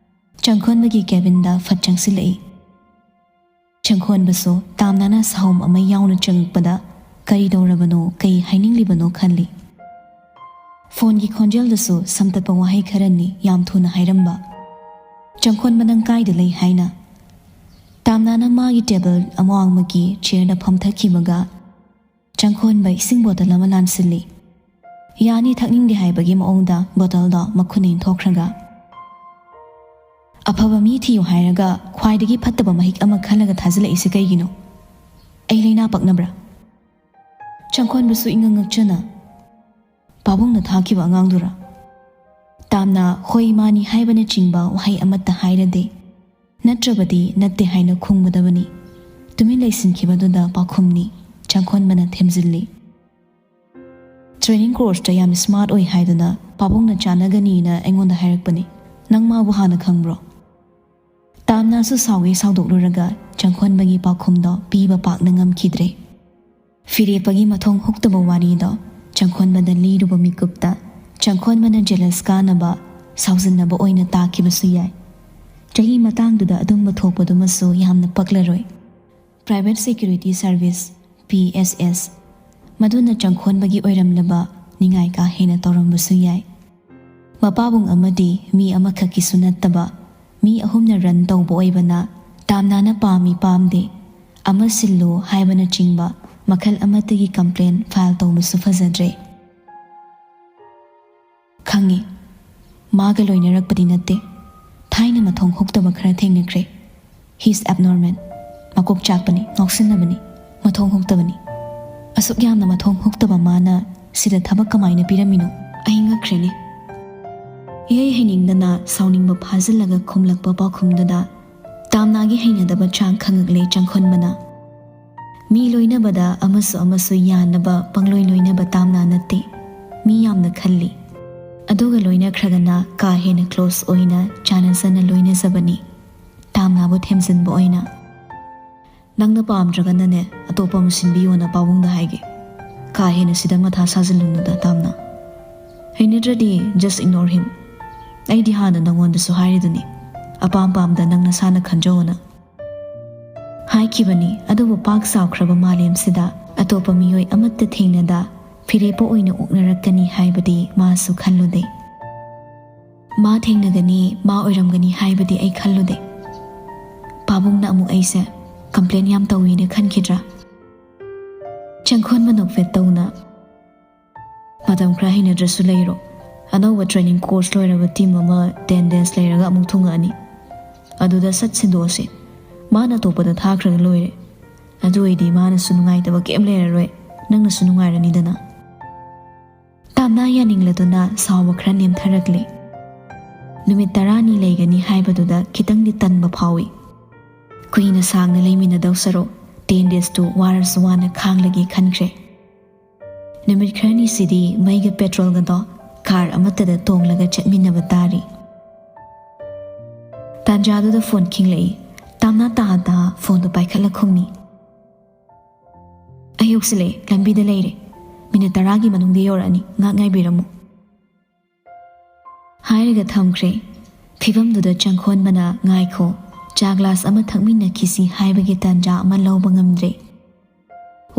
ꯆꯪꯈꯣꯟꯕꯒꯤ ꯀꯦꯕꯤꯟꯗ ꯐꯠ ꯆꯪꯁꯤꯜꯂꯛꯏ꯫ ꯆꯪꯈꯣꯟꯕꯁꯨ ꯇꯥꯝꯅꯥꯅ ꯁꯥꯍꯨꯝ ꯑꯃ ꯌꯥꯎꯅ ꯆꯪꯉꯛꯄꯗ ꯀꯔꯤ ꯇꯧꯔꯕꯅꯣ, ꯀꯩ ꯍꯥꯏꯅꯤꯡꯂꯤꯕꯅꯣ ꯈꯜꯂꯤ꯫ ꯐꯣꯟꯒꯤ ꯈꯣꯟꯖꯦꯜꯗꯁꯨ ꯁꯝꯇꯠꯄ ꯋꯥꯍꯩ ꯈꯔꯅꯤ ꯌꯥꯝ ꯊꯨꯅ ꯍꯥꯏꯔꯝꯕ꯫ "ꯆꯪꯈꯣꯟꯕ, ꯅꯪ ꯀꯥꯏꯗ ꯂꯩ ꯍꯥꯏꯅ?" ꯇꯥꯝꯅꯥꯅ ꯃꯥꯒꯤ ꯇꯦꯕꯜ ꯑꯋꯥꯡꯃꯒꯤ ꯆꯤꯌꯔꯗ ꯐꯝꯊꯈꯤꯕꯒ ꯆꯪꯈꯣꯟꯕ ꯏꯁꯤꯡ ꯕꯣꯇꯜ ꯑꯃ ꯂꯥꯟꯁꯤꯜꯂꯤ꯫ ꯌꯥꯅꯤ, ꯊꯛꯅꯤꯡꯗꯦ ꯍꯥꯏꯕꯒꯤ ꯃꯑꯣꯡꯗ ꯕꯣꯇꯜꯗꯣ ꯃꯈꯨꯠꯅ ꯏꯟꯊꯣꯛꯈ꯭ꯔꯒ, "ꯑꯐꯕ ꯃꯤ ꯊꯤꯌꯨ ꯍꯥꯏꯔꯒ ꯈ꯭ꯋꯥꯏꯗꯒꯤ ꯐꯠꯇꯕ ꯃꯍꯤꯛ ꯑꯃ ꯈꯜꯂꯒ ꯊꯥꯖꯤꯜꯂꯛꯏꯁꯦ ꯀꯩꯒꯤꯅꯣ? ꯑꯩ ꯂꯩꯅꯥ ꯄꯛꯅꯕ꯭ꯔꯥ?" ꯆꯪꯈꯣꯟꯕꯁꯨ ꯏꯉꯛ ꯉꯛꯆꯅ, "ꯄꯥꯕꯨꯡꯅ ꯊꯥꯈꯤꯕ ꯑꯉꯥꯡꯗꯨꯔꯥ?" ꯇꯥꯝꯅ "ꯍꯣꯏ, ꯃꯥꯅꯤ" ꯍꯥꯏꯕꯅꯆꯤꯡꯕ ꯋꯥꯍꯩ ꯑꯃꯠꯇ ꯍꯥꯏꯔꯗꯦ꯫ ꯅꯠꯇ꯭ꯔꯕꯗꯤ ꯅꯠꯇꯦ ꯍꯥꯏꯅ ꯈꯨꯝꯒꯗꯕꯅꯤ꯫ ꯇꯨꯃꯤꯟ ꯂꯩꯁꯤꯟꯈꯤꯕꯗꯨꯗ ꯄꯥꯎꯈꯨꯝꯅꯤ꯫ ꯆꯪꯈꯣꯟꯕꯅ ꯊꯦꯝꯖꯤꯜꯂꯤ꯫ "ꯇ꯭ꯔꯦꯅꯤꯡ ꯀꯣꯔꯁꯇ ꯌꯥꯝ ꯁ꯭ꯃꯥꯔꯠ ꯑꯣꯏ ꯍꯥꯏꯗꯨꯅ ꯄꯥꯕꯨꯡꯅ ꯆꯥꯟꯅꯒꯅꯤꯅ ꯑꯩꯉꯣꯟꯗ ꯍꯥꯏꯔꯛꯄꯅꯤ꯫ ꯅꯪ ꯃꯥꯕꯨ ꯍꯥꯟꯅ ꯈꯪꯕ꯭ꯔꯣ?" ꯇꯥꯝꯅꯥꯁꯨ ꯁꯥꯎꯒꯦ ꯁꯥꯎꯗꯣꯛꯂꯨꯔꯒ ꯆꯪꯈꯣꯟꯕꯒꯤ ꯄꯥꯎꯈꯨꯝꯗꯣ ꯄꯤꯕ ꯄꯥꯛꯅ ꯉꯝꯈꯤꯗ꯭ꯔꯦ꯫ ꯐꯤꯔꯦꯞꯄꯒꯤ ꯃꯊꯣꯡ ꯍꯨꯛꯇꯕ ꯋꯥꯔꯤꯗꯣ ꯆꯪꯈꯣꯟꯕꯗ ꯂꯤꯔꯨꯕ ꯃꯤꯀꯨꯞꯇ ꯆꯪꯈꯣꯟꯕꯅ ꯖꯦꯂꯁ ꯀꯥꯅꯕ ꯁꯥꯎꯖꯤꯟꯅꯕ ꯑꯣꯏꯅ ꯇꯥꯈꯤꯕꯁꯨ ꯌꯥꯏ꯫ ꯆꯍꯤ ꯃꯇꯥꯡꯗꯨꯗ ꯑꯗꯨꯝꯕ ꯊꯣꯛꯄꯗꯨꯃꯁꯨ ꯌꯥꯝꯅ ꯄꯛꯂꯔꯣꯏ꯫ Private security service, P S S, ꯃꯗꯨꯅ ꯆꯪꯈꯣꯟꯕꯒꯤ ꯑꯣꯏꯔꯝꯂꯕ ꯅꯤꯡꯉꯥꯏ ꯀꯥ ꯍꯦꯟꯅ ꯇꯧꯔꯝꯕꯁꯨ ꯌꯥꯏ꯫ ꯃꯄꯥꯕꯨꯡ ꯑꯃꯗꯤ ꯃꯤ ꯑꯃꯈꯛꯀꯤꯁꯨ ꯅꯠꯇꯕ, ꯃꯤ ꯑꯍꯨꯝꯅ ꯔꯟ ꯇꯧꯕ ꯑꯣꯏꯕꯅ ꯇꯥꯝꯅꯥꯅ ꯄꯥꯝꯃꯤ ꯄꯥꯝꯗꯦ, ꯑꯃ ꯁꯤꯜꯂꯨ ꯍꯥꯏꯕꯅꯆꯤꯡꯕ ꯃꯈꯜ ꯑꯃꯠꯇꯒꯤ ꯀꯝꯄ꯭ꯂꯦꯟ ꯐꯥꯏꯜ ꯇꯧꯕꯁꯨ ꯐꯖꯗ꯭ꯔꯦ꯫ ꯈꯪꯉꯤ, ꯃꯥꯒ ꯂꯣꯏꯅꯔꯛꯄꯗꯤ ꯅꯠꯇꯦ꯫ ꯊꯥꯏꯅ ꯃꯊꯣꯡ ꯍꯨꯛꯇꯕ ꯈꯔ ꯊꯦꯡꯅꯈ꯭ꯔꯦ꯫ He's abnormal꯫ ꯃꯀꯣꯛ ꯆꯥꯛꯄꯅꯤ, ꯉꯥꯎꯁꯤꯟꯅꯕꯅꯤ, ꯃꯊꯣꯡ ꯍꯨꯛꯇꯕꯅꯤ꯫ ꯑꯁꯨꯛ ꯌꯥꯝꯅ ꯃꯊꯣꯡ ꯍꯨꯛꯇꯕ ꯃꯥꯅ ꯁꯤꯗ ꯊꯕꯛ ꯀꯃꯥꯏꯅ ꯄꯤꯔꯝꯃꯤꯅꯣ? ꯑꯩ ꯉꯛꯈ꯭ꯔꯦꯅꯦ꯫ ꯏꯍꯩ ꯍꯩꯅꯤꯡꯗꯅ ꯁꯥꯎꯅꯤꯡꯕ ꯐꯥꯖꯤꯜꯂꯒ ꯈꯨꯝꯂꯛꯄ ꯄꯥꯎꯈꯨꯝꯗꯨꯗ ꯇꯥꯝꯅꯥꯒꯤ ꯍꯩꯅꯗꯕ ꯆꯥꯡ ꯈꯪꯉꯛꯂꯦ ꯆꯪꯈꯣꯟꯕꯅ꯫ ꯃꯤ ꯂꯣꯏꯅꯕꯗ ꯑꯃꯁꯨ ꯑꯃꯁꯨ ꯌꯥꯅꯕ ꯄꯪꯂꯣꯏ ꯂꯣꯏꯅꯕ ꯇꯥꯝꯅꯥ ꯅꯠꯇꯦ꯫ ꯃꯤ ꯌꯥꯝꯅ ꯈꯜꯂꯤ꯫ ꯑꯗꯨꯒ ꯂꯣꯏꯅꯈ꯭ꯔꯒꯅ ꯀꯥ ꯍꯦꯟꯅ ꯀ꯭ꯂꯣꯁ ꯑꯣꯏꯅ ꯆꯥꯟꯅꯖꯅ ꯂꯣꯏꯅꯖꯕꯅꯤ꯫ ꯇꯥꯝꯅꯥꯕꯨ ꯊꯦꯝꯖꯤꯟꯕ ꯑꯣꯏꯅ꯫ "ꯅꯪꯅ ꯄꯥꯝꯗ꯭ꯔꯒꯅꯅꯦ, ꯑꯇꯣꯞꯄ ꯑꯃ ꯁꯤꯟꯕꯤꯌꯣꯅ ꯄꯥꯕꯨꯡꯗ ꯍꯥꯏꯒꯦ꯫ ꯀꯥ ꯍꯦꯟꯅ ꯁꯤꯗ ꯃꯊꯥ ꯁꯥꯖꯤꯜꯂꯨꯅꯨꯗ, ꯇꯥꯝꯅꯥ꯫ ꯍꯩꯅꯗ꯭ꯔꯗꯤ just ignore him꯫ ꯑꯩꯗꯤ ꯍꯥꯟꯅ ꯅꯪꯉꯣꯟꯗꯁꯨ ꯍꯥꯏꯔꯤꯗꯨꯅꯤ, ꯑꯄꯥꯝ ꯄꯥꯝꯗ ꯅꯪ ꯅꯁꯥꯅ ꯈꯟꯖꯧꯅ" ꯍꯥꯏꯈꯤꯕꯅꯤ꯫ ꯑꯗꯨꯕꯨ ꯄꯥꯛ ꯆꯥꯎꯈ꯭ꯔꯕ ꯃꯥꯂꯦꯝꯁꯤꯗ ꯑꯇꯣꯞꯄ ꯃꯤꯑꯣꯏ ꯑꯃꯠꯇ ꯊꯦꯡꯅꯗ ꯐꯤꯔꯦꯞꯄ ꯑꯣꯏꯅ ꯑꯣꯛꯅꯔꯛꯀꯅꯤ ꯍꯥꯏꯕꯗꯤ ꯃꯥꯁꯨ ꯈꯜꯂꯨꯗꯦ꯫ ꯃꯥ ꯊꯦꯡꯅꯒꯅꯤ, ꯃꯥ ꯑꯣꯏꯔꯝꯒꯅꯤ ꯍꯥꯏꯕꯗꯤ ꯑꯩ ꯈꯜꯂꯨꯗꯦ꯫ ꯄꯥꯕꯨꯡꯅ ꯑꯃꯨꯛ ꯑꯩꯁꯦ complain ꯌꯥꯝ ꯇꯧꯋꯤꯅ ꯈꯟꯈꯤꯗ꯭ꯔꯥ? ꯆꯪꯈꯣꯟꯕ ꯅꯣꯛꯐꯦꯠ ꯇꯧꯅ, "ꯃꯇꯝ ꯈꯔ ꯍꯩꯅꯗ꯭ꯔꯁꯨ ꯂꯩꯔꯣ꯫ ꯑꯅꯧꯕ training course ꯂꯣꯏꯔꯕ team ꯑꯃ ten days ꯂꯩꯔꯒ ꯑꯃꯨꯛ ꯊꯨꯡꯉꯛꯑꯅꯤ꯫ ꯑꯗꯨꯗ ꯁꯠ ꯁꯤꯟꯗꯣꯛꯑꯁꯤ꯫ ꯃꯥꯅ ꯑꯇꯣꯞꯄꯗ ꯊꯥꯈ꯭ꯔꯒ ꯂꯣꯏꯔꯦ꯫ ꯑꯗꯨ ꯑꯣꯏꯗꯤ ꯃꯥꯅꯁꯨ ꯅꯨꯡꯉꯥꯏꯇꯕ ꯀꯩꯝ ꯂꯩꯔꯔꯣꯏ, ꯅꯪꯅꯁꯨ ꯅꯨꯡꯉꯥꯏꯔꯅꯤꯗꯅ"꯫ ꯇꯥꯝꯅꯥ ꯌꯥꯅꯤꯡꯂꯗꯨꯅ ꯁꯥꯎꯕ ꯈꯔ ꯅꯦꯝꯊꯔꯛꯂꯦ꯫ ꯅꯨꯃꯤꯠ ꯇꯔꯥꯅꯤ ꯂꯩꯒꯅꯤ ꯍꯥꯏꯕꯗꯨꯗ ꯈꯤꯇꯪꯗꯤ ꯇꯟꯕ ꯐꯥꯎꯏ꯫ ꯀꯨꯏꯅ ꯁꯥꯡꯅ ꯂꯩꯃꯤꯟꯅꯗꯧ ꯁꯔꯨꯛ ten days ꯇꯨ ꯋꯥꯔꯁꯨ ꯋꯥꯅ ꯈꯥꯡꯂꯒꯦ ꯈꯟꯈ꯭ꯔꯦ꯫ ꯅꯨꯃꯤꯠ ꯈꯔꯅꯤꯁꯤꯗꯤ ꯃꯩꯒ petrol ꯒꯗꯣ car ꯑꯃꯠꯇꯗ ꯇꯣꯡꯂꯒ ꯆꯠꯃꯤꯟꯅꯕ ꯇꯥꯔꯤ꯫ ꯇꯥꯟꯖꯥꯗꯨꯗ phone ꯈꯤꯡꯂꯛꯏ꯫ ꯇꯥꯝꯅꯥ ꯇꯥ ꯇꯥ phone ꯗꯨ ꯄꯥꯏꯈꯠꯂ ꯈꯨꯝꯃꯤ꯫ "ꯑꯩ ꯌꯧꯁꯤꯜꯂꯛꯑꯦ, ꯂꯝꯕꯤꯗ ꯂꯩꯔꯦ꯫ Minute ꯇꯔꯥꯒꯤ ꯃꯅꯨꯡꯗ ꯌꯧꯔꯛꯑꯅꯤ, ꯉꯥꯛ ꯉꯥꯏꯕꯤꯔꯝꯃꯨ" ꯍꯥꯏꯔꯒ ꯊꯝꯈ꯭ꯔꯦ꯫ ꯐꯤꯕꯝꯗꯨꯗ ꯆꯪꯈꯣꯟꯕꯅ "ꯉꯥꯏꯈꯣ, ꯆꯥ glass ꯑꯃ ꯊꯛꯃꯤꯟꯅꯈꯤꯁꯤ" ꯍꯥꯏꯕꯒꯤ ꯇꯥꯟꯖꯥ ꯑꯃ ꯂꯧꯕ ꯉꯝꯗ꯭ꯔꯦ꯫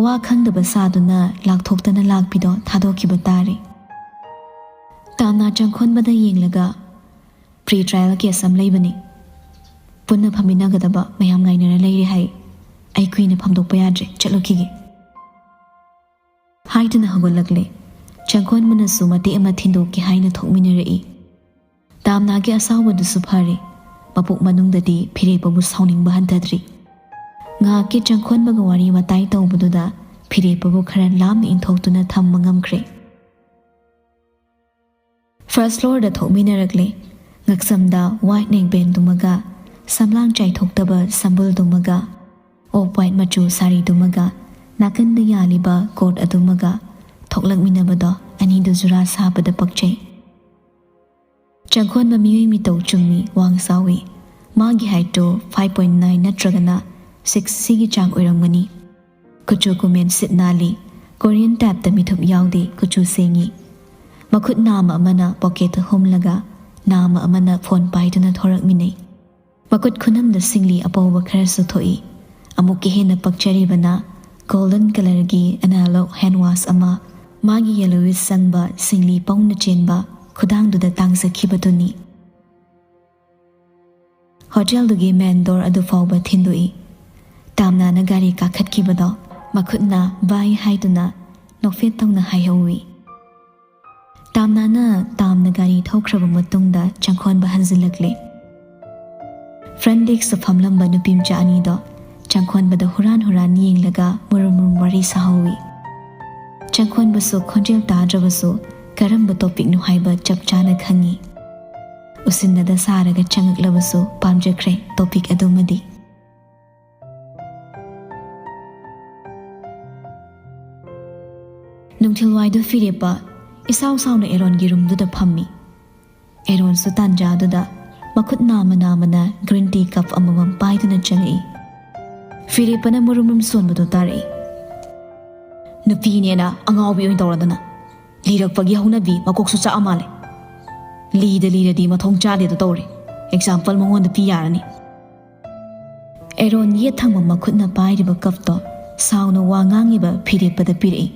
ꯋꯥ ꯈꯪꯗꯕ ꯁꯥꯗꯨꯅ ꯂꯥꯛꯊꯣꯛꯇꯅ ꯂꯥꯛꯄꯤꯗꯣ ꯊꯥꯗꯣꯛꯈꯤꯕ ꯇꯥꯔꯦ꯫ ꯇꯥꯝꯅꯥ ꯆꯪꯈꯣꯟꯕꯗ ꯌꯦꯡꯂꯒ, "Pre trial case ꯑꯃ ꯂꯩꯕꯅꯤ꯫ ꯄꯨꯟꯅ ꯐꯝꯃꯤꯟꯅꯒꯗꯕ ꯃꯌꯥꯝ ꯉꯥꯏꯅꯔ ꯂꯩꯔꯦ ꯍꯥꯏ꯫ ꯑꯩ ꯀꯨꯏꯅ ꯐꯝꯗꯣꯛꯄ ꯌꯥꯗ꯭ꯔꯦ, ꯆꯠꯂꯨꯈꯤꯒꯦ" ꯍꯥꯏꯗꯨꯅ ꯍꯧꯒꯠꯂꯛꯂꯦ꯫ ꯆꯪꯈꯣꯟꯕꯅꯁꯨ ꯃꯇꯦꯛ ꯑꯃ ꯊꯤꯟꯗꯣꯛꯀꯦ ꯍꯥꯏꯅ ꯊꯣꯛꯃꯤꯟꯅꯔꯛꯏ꯫ ꯇꯥꯝꯅꯥꯒꯤ ꯑꯁꯥꯎꯕꯗꯨꯁꯨ ꯐꯔꯦ, ꯃꯄꯨꯛ ꯃꯅꯨꯡꯗꯗꯤ ꯐꯤꯔꯦꯞꯄꯕꯨ ꯁꯥꯎꯅꯤꯡꯕ ꯍꯟꯊꯗ꯭ꯔꯤ꯫ ꯉꯥꯏꯍꯥꯛꯀꯤ ꯆꯪꯈꯣꯟꯕꯒ ꯋꯥꯔꯤ ꯋꯥꯇꯥꯏ ꯇꯧꯕꯗꯨꯗ ꯐꯤꯔꯦꯞꯄꯕꯨ ꯈꯔ ꯂꯥꯞꯅ ꯏꯟꯊꯣꯛꯇꯨꯅ ꯊꯝꯕ ꯉꯝꯈ꯭ꯔꯦ꯫ First floor ꯗ ꯊꯣꯛꯃꯤꯟꯅꯔꯛꯂꯦ꯫ ꯉꯛꯁꯝꯗ white neckband ꯗꯨꯃꯒ ꯁꯝꯂꯥꯡ ꯆꯥꯏꯊꯣꯛꯇꯕ ꯁꯝꯕꯨꯜꯗꯨꯃꯒ, ꯑꯣꯐ ꯋꯥꯏꯠ ꯃꯆꯨ ꯁꯥꯔꯤꯗꯨꯃꯒ, ꯅꯥꯀꯟꯗ ꯌꯥꯜꯂꯤꯕ ꯀꯣꯠ ꯑꯗꯨꯃꯒ ꯊꯣꯛꯂꯛꯃꯤꯟꯅꯕꯗꯣ ꯑꯅꯤꯗꯨ ꯖꯨꯔꯥ ꯁꯥꯕꯗ ꯄꯛꯆꯩ꯫ ꯆꯪꯈꯣꯟꯕ ꯃꯤꯑꯣꯏ ꯃꯤꯇꯧ ꯆꯨꯝꯃꯤ, ꯋꯥꯡ ꯆꯥꯎꯏ꯫ ꯃꯥꯒꯤ ꯍꯥꯏꯠꯇꯨ ꯐꯥꯏꯚ ꯄꯣꯏꯟ ꯅꯥꯏꯟ ꯅꯠꯇ꯭ꯔꯒꯅ ꯁꯤꯛꯁ ꯁꯤꯒꯤ ꯆꯥꯡ ꯑꯣꯏꯔꯝꯒꯅꯤ꯫ ꯀꯨꯆꯨ ꯀꯨꯃꯦꯟ ꯁꯤꯠ ꯅꯥꯜꯂꯤ꯫ ꯀꯣꯔꯤꯌꯟ ꯇꯥꯏꯞꯇ ꯃꯤꯊꯨꯞ ꯌꯥꯎꯗꯦ, ꯀꯨꯆꯨ ꯁꯦꯡꯉꯤ꯫ ꯃꯈꯨꯠ ꯅꯥꯝꯃ ꯑꯃꯅ ꯄꯣꯀꯦꯠꯇ ꯍꯨꯝꯂꯒ ꯅꯥꯝꯃ ꯑꯃꯅ ꯐꯣꯟ ꯄꯥꯏꯗꯨꯅ ꯊꯣꯔꯛꯃꯤꯟꯅꯩ꯫ ꯃꯈꯨꯠ ꯈꯨꯅꯝꯗ ꯁꯤꯡꯂꯤ ꯑꯄꯧꯕ ꯈꯔꯁꯨ ꯊꯣꯛꯏ꯫ ꯑꯃꯨꯛꯀ ꯍꯦꯟꯅ ꯄꯛꯆꯔꯤꯕꯅ ꯒꯣꯜꯗꯟ ꯀꯂꯔꯒꯤ ꯑꯦꯅꯥꯂꯣꯛ ꯍꯦꯟ ꯋꯥꯁ ꯑꯃ, ꯃꯥꯒꯤ ꯌꯦꯂꯣꯋꯤꯁ ꯆꯪꯕ ꯁꯤꯡꯂꯤ ꯄꯧꯅ ꯆꯦꯟꯕ ꯈꯨꯗꯥꯡꯗꯨꯗ ꯇꯥꯡꯖꯈꯤꯕꯗꯨꯅꯤ꯫ ꯍꯣꯇꯦꯜꯗꯨꯒꯤ ꯃꯦꯟ ꯗꯣꯔ ꯑꯗꯨ ꯐꯥꯎꯕ ꯊꯤꯟꯗꯣꯛꯏ꯫ ꯇꯥꯝꯅꯥꯅ ꯒꯥꯔꯤ ꯀꯥꯈꯠꯈꯤꯕꯗꯣ ꯃꯈꯨꯠꯅ ꯕꯥꯏ ꯍꯥꯏꯗꯨꯅ ꯅꯣꯛꯐꯦꯠ ꯇꯧꯅ ꯍꯥꯏꯍꯧꯏ꯫ ꯇꯥꯝꯅꯥꯅ ꯇꯥꯝꯅ ꯒꯥꯔꯤ ꯊꯧꯈ꯭ꯔꯕ ꯃꯇꯨꯡꯗ ꯆꯪꯈꯣꯟꯕ ꯍꯟꯖꯤꯜꯂꯛꯂꯦ꯫ ꯐ꯭ꯔꯟ ꯗꯦꯛꯁꯇ ꯐꯝꯂꯝꯕ ꯅꯨꯄꯤ ꯃꯆꯥ ꯑꯅꯤꯗꯣ ꯆꯪꯈꯣꯟꯕꯗ ꯍꯨꯔꯥꯟ ꯍꯨꯔꯥꯟ ꯌꯦꯡꯂꯒ ꯃꯨꯔꯨꯝ ꯃꯨꯔꯨꯝ ꯋꯥꯔꯤ ꯁꯥꯍꯧꯏ꯫ ꯆꯪꯈꯣꯟꯕꯁꯨ ꯈꯣꯟꯖꯦꯜ ꯇꯥꯗ꯭ꯔꯕꯁꯨ ꯀꯔꯝꯕ ꯇꯣꯄꯤꯛꯅꯣ ꯍꯥꯏꯕ ꯆꯞ ꯆꯥꯅ ꯈꯪꯏ꯫ ꯎꯁꯤꯟꯅꯗ ꯁꯥꯔꯒ ꯆꯪꯉꯛꯂꯕꯁꯨ ꯄꯥꯝꯖꯈ꯭ꯔꯦ ꯇꯣꯄꯤꯛ ꯑꯗꯨꯃꯗꯤ꯫ ꯅꯨꯡꯊꯤꯜꯋꯥꯏꯗꯨ ꯐꯤꯔꯦꯞꯄ ꯏꯁꯥꯎ ꯁꯥꯎꯅ ꯑꯦꯔꯣꯟꯒꯤ ꯔꯨꯝꯗꯨꯗ ꯐꯝꯃꯤ꯫ ꯑꯦꯔꯣꯟꯁꯨ ꯇꯥꯟꯖꯥꯗꯨꯗ ꯃꯈꯨꯠ ꯅꯥꯝꯃ ꯅꯥꯝꯃꯅ ꯒ꯭ꯔꯤꯟ ꯇꯤ ꯀꯞ ꯑꯃꯃꯝ ꯄꯥꯏꯗꯨꯅ ꯆꯪꯉꯛꯏ꯫ ꯐꯤꯔꯦꯞꯄꯅ ꯃꯨꯔꯨꯝ ꯃꯨꯔꯨꯝ ꯁꯣꯟꯕꯗꯨ ꯇꯥꯔꯛꯏ꯫ "ꯅꯨꯄꯤꯅꯦꯅ ꯑꯉꯥꯎꯕꯤ ꯑꯣꯏꯅ ꯇꯧꯔꯗꯅ, ꯂꯤꯔꯛꯄꯒꯤ ꯍꯧꯅꯕꯤ ꯃꯀꯣꯛꯁꯨ ꯆꯥꯛꯑ ꯃꯥꯜꯂꯦ꯫ ꯂꯤꯗ ꯂꯤꯔꯗꯤ ꯃꯊꯣꯡ ꯆꯥꯗꯦꯗꯣ ꯇꯧꯔꯦ꯫ ꯑꯦꯛꯖꯥꯝꯄꯜ ꯃꯉꯣꯟꯗ ꯄꯤ ꯌꯥꯔꯅꯤ꯫" ꯑꯦꯔꯣꯟ ꯌꯦꯠ ꯊꯪꯕ ꯃꯈꯨꯠꯅ ꯄꯥꯏꯔꯤꯕ ꯀꯞꯇꯣ ꯁꯥꯎꯅ ꯋꯥ ꯉꯥꯡꯉꯤꯕ ꯐꯤꯔꯦꯞꯄꯗ ꯄꯤꯔꯛꯏ꯫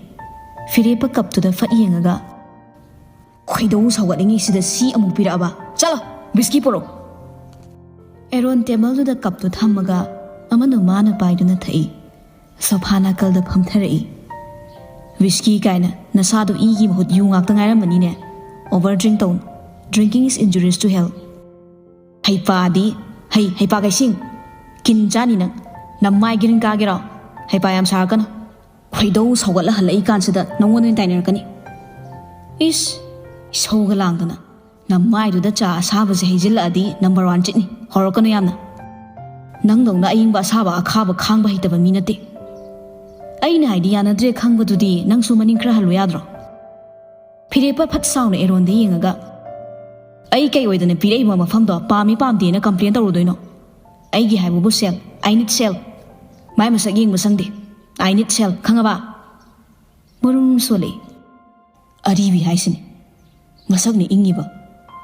ꯐꯤꯔꯦꯞꯄ ꯀꯞꯇꯨꯗ ꯐꯠ ꯌꯦꯡꯉꯒ, "ꯈꯣꯏꯗꯧ ꯁꯧꯒꯠꯂꯤꯉꯩꯁꯤꯗ ꯁꯤ ꯑꯃꯨꯛ ꯄꯤꯔꯛꯑꯕ? ꯆꯠꯂꯣ, ꯋꯤꯁꯀꯤ ꯄꯨꯔꯛꯑꯣ!" ꯑꯦꯔꯣꯟ ꯇꯦꯕꯜꯗꯨꯗ ꯀꯞꯇꯨ ꯊꯝꯃꯒ ꯑꯃꯅ ꯃꯥꯅ ꯄꯥꯏꯗꯨꯅ ꯊꯛꯏ꯫ ꯁꯣꯐꯥ ꯅꯥꯀꯜꯗ ꯐꯝꯊꯔꯛꯏ꯫ "ꯋꯤꯁꯀꯤ ꯀꯥꯏꯅ, ꯅꯁꯥꯗꯣ ꯏꯒꯤ ꯃꯍꯨꯠ ꯌꯨ ꯉꯥꯛꯇ ꯉꯥꯏꯔꯝꯃꯅꯤꯅꯦ꯫ Over drink ꯇꯧꯅꯨ꯫ Drinking is injurious to health." "ꯍꯩꯄꯥꯗꯤ, ꯍꯩ, ꯍꯩꯄꯥ ꯀꯩꯁꯤꯡ꯫ ꯀꯤꯟ ꯆꯥꯅꯤ ꯅꯪ꯫ ꯅꯃꯥꯏ ꯒ꯭ꯔꯤꯟ ꯀꯥꯒꯦꯔꯣ? ꯍꯩꯄꯥ ꯌꯥꯝ ꯁꯥꯔꯛꯀꯅꯨ꯫ ꯈꯣꯏꯗꯧ ꯁꯧꯒꯠꯂ ꯍꯜꯂꯛꯏ ꯀꯥꯟꯁꯤꯗ ꯅꯉꯣꯟꯗ ꯑꯣꯏꯅ ꯇꯥꯏꯅꯔꯛꯀꯅꯤ꯫ ꯏꯁ, ꯏꯁꯧꯒ ꯂꯥꯡꯗꯅ꯫ ꯅꯃꯥꯏꯗꯨꯗ ꯆꯥ ꯑꯁꯥꯕꯁꯦ ꯍꯩꯖꯤꯜꯂꯛꯑꯗꯤ ꯅꯝꯕꯔ ꯋꯥꯟ ꯆꯤꯠꯅꯤ꯫ ꯍꯧꯔꯛꯀꯅꯨ ꯌꯥꯝꯅ꯫ ꯅꯪꯗꯧꯅ ꯑꯏꯪꯕ ꯑꯁꯥꯕ ꯑꯈꯥꯕ ꯈꯥꯡꯕ ꯍꯩꯇꯕ ꯃꯤ ꯅꯠꯇꯦ꯫ ꯑꯩꯅ ꯍꯥꯏꯗꯤ ꯌꯥꯅꯗ꯭ꯔꯦ ꯈꯪꯕꯗꯨꯗꯤ ꯅꯪꯁꯨ ꯃꯅꯤꯡ ꯈꯔ ꯍꯜꯂꯨ ꯌꯥꯗ꯭ꯔꯣ? ꯐꯤꯔꯦꯞꯄ ꯐꯠ ꯁꯥꯎꯅ ꯑꯦꯔꯣꯟꯗ ꯌꯦꯡꯉꯒ, "ꯑꯩ ꯀꯩ ꯑꯣꯏꯗꯅ ꯄꯤꯔꯛꯏꯕ ꯃꯐꯝꯗꯣ ꯄꯥꯝꯃꯤ ꯄꯥꯝꯗꯦꯅ ꯀꯝꯄ꯭ꯂꯦꯟ ꯇꯧꯔꯨꯗꯣꯏꯅꯣ? ꯑꯩꯒꯤ ꯍꯥꯏꯕꯕꯨ ꯁꯦꯜ꯫ I need ꯁꯦꯜ꯫ ꯃꯥꯏ ꯃꯁꯛ ꯌꯦꯡꯕ ꯁꯪꯗꯦ꯫ I need ꯁꯦꯜ, ꯈꯪꯉꯕ?" ꯃꯔꯨꯝ ꯁꯣꯜꯂꯛꯏ꯫ ꯑꯔꯤꯕꯤ ꯍꯥꯏꯁꯤꯅꯤ꯫ ꯃꯁꯛꯅ ꯏꯪꯉꯤꯕ꯫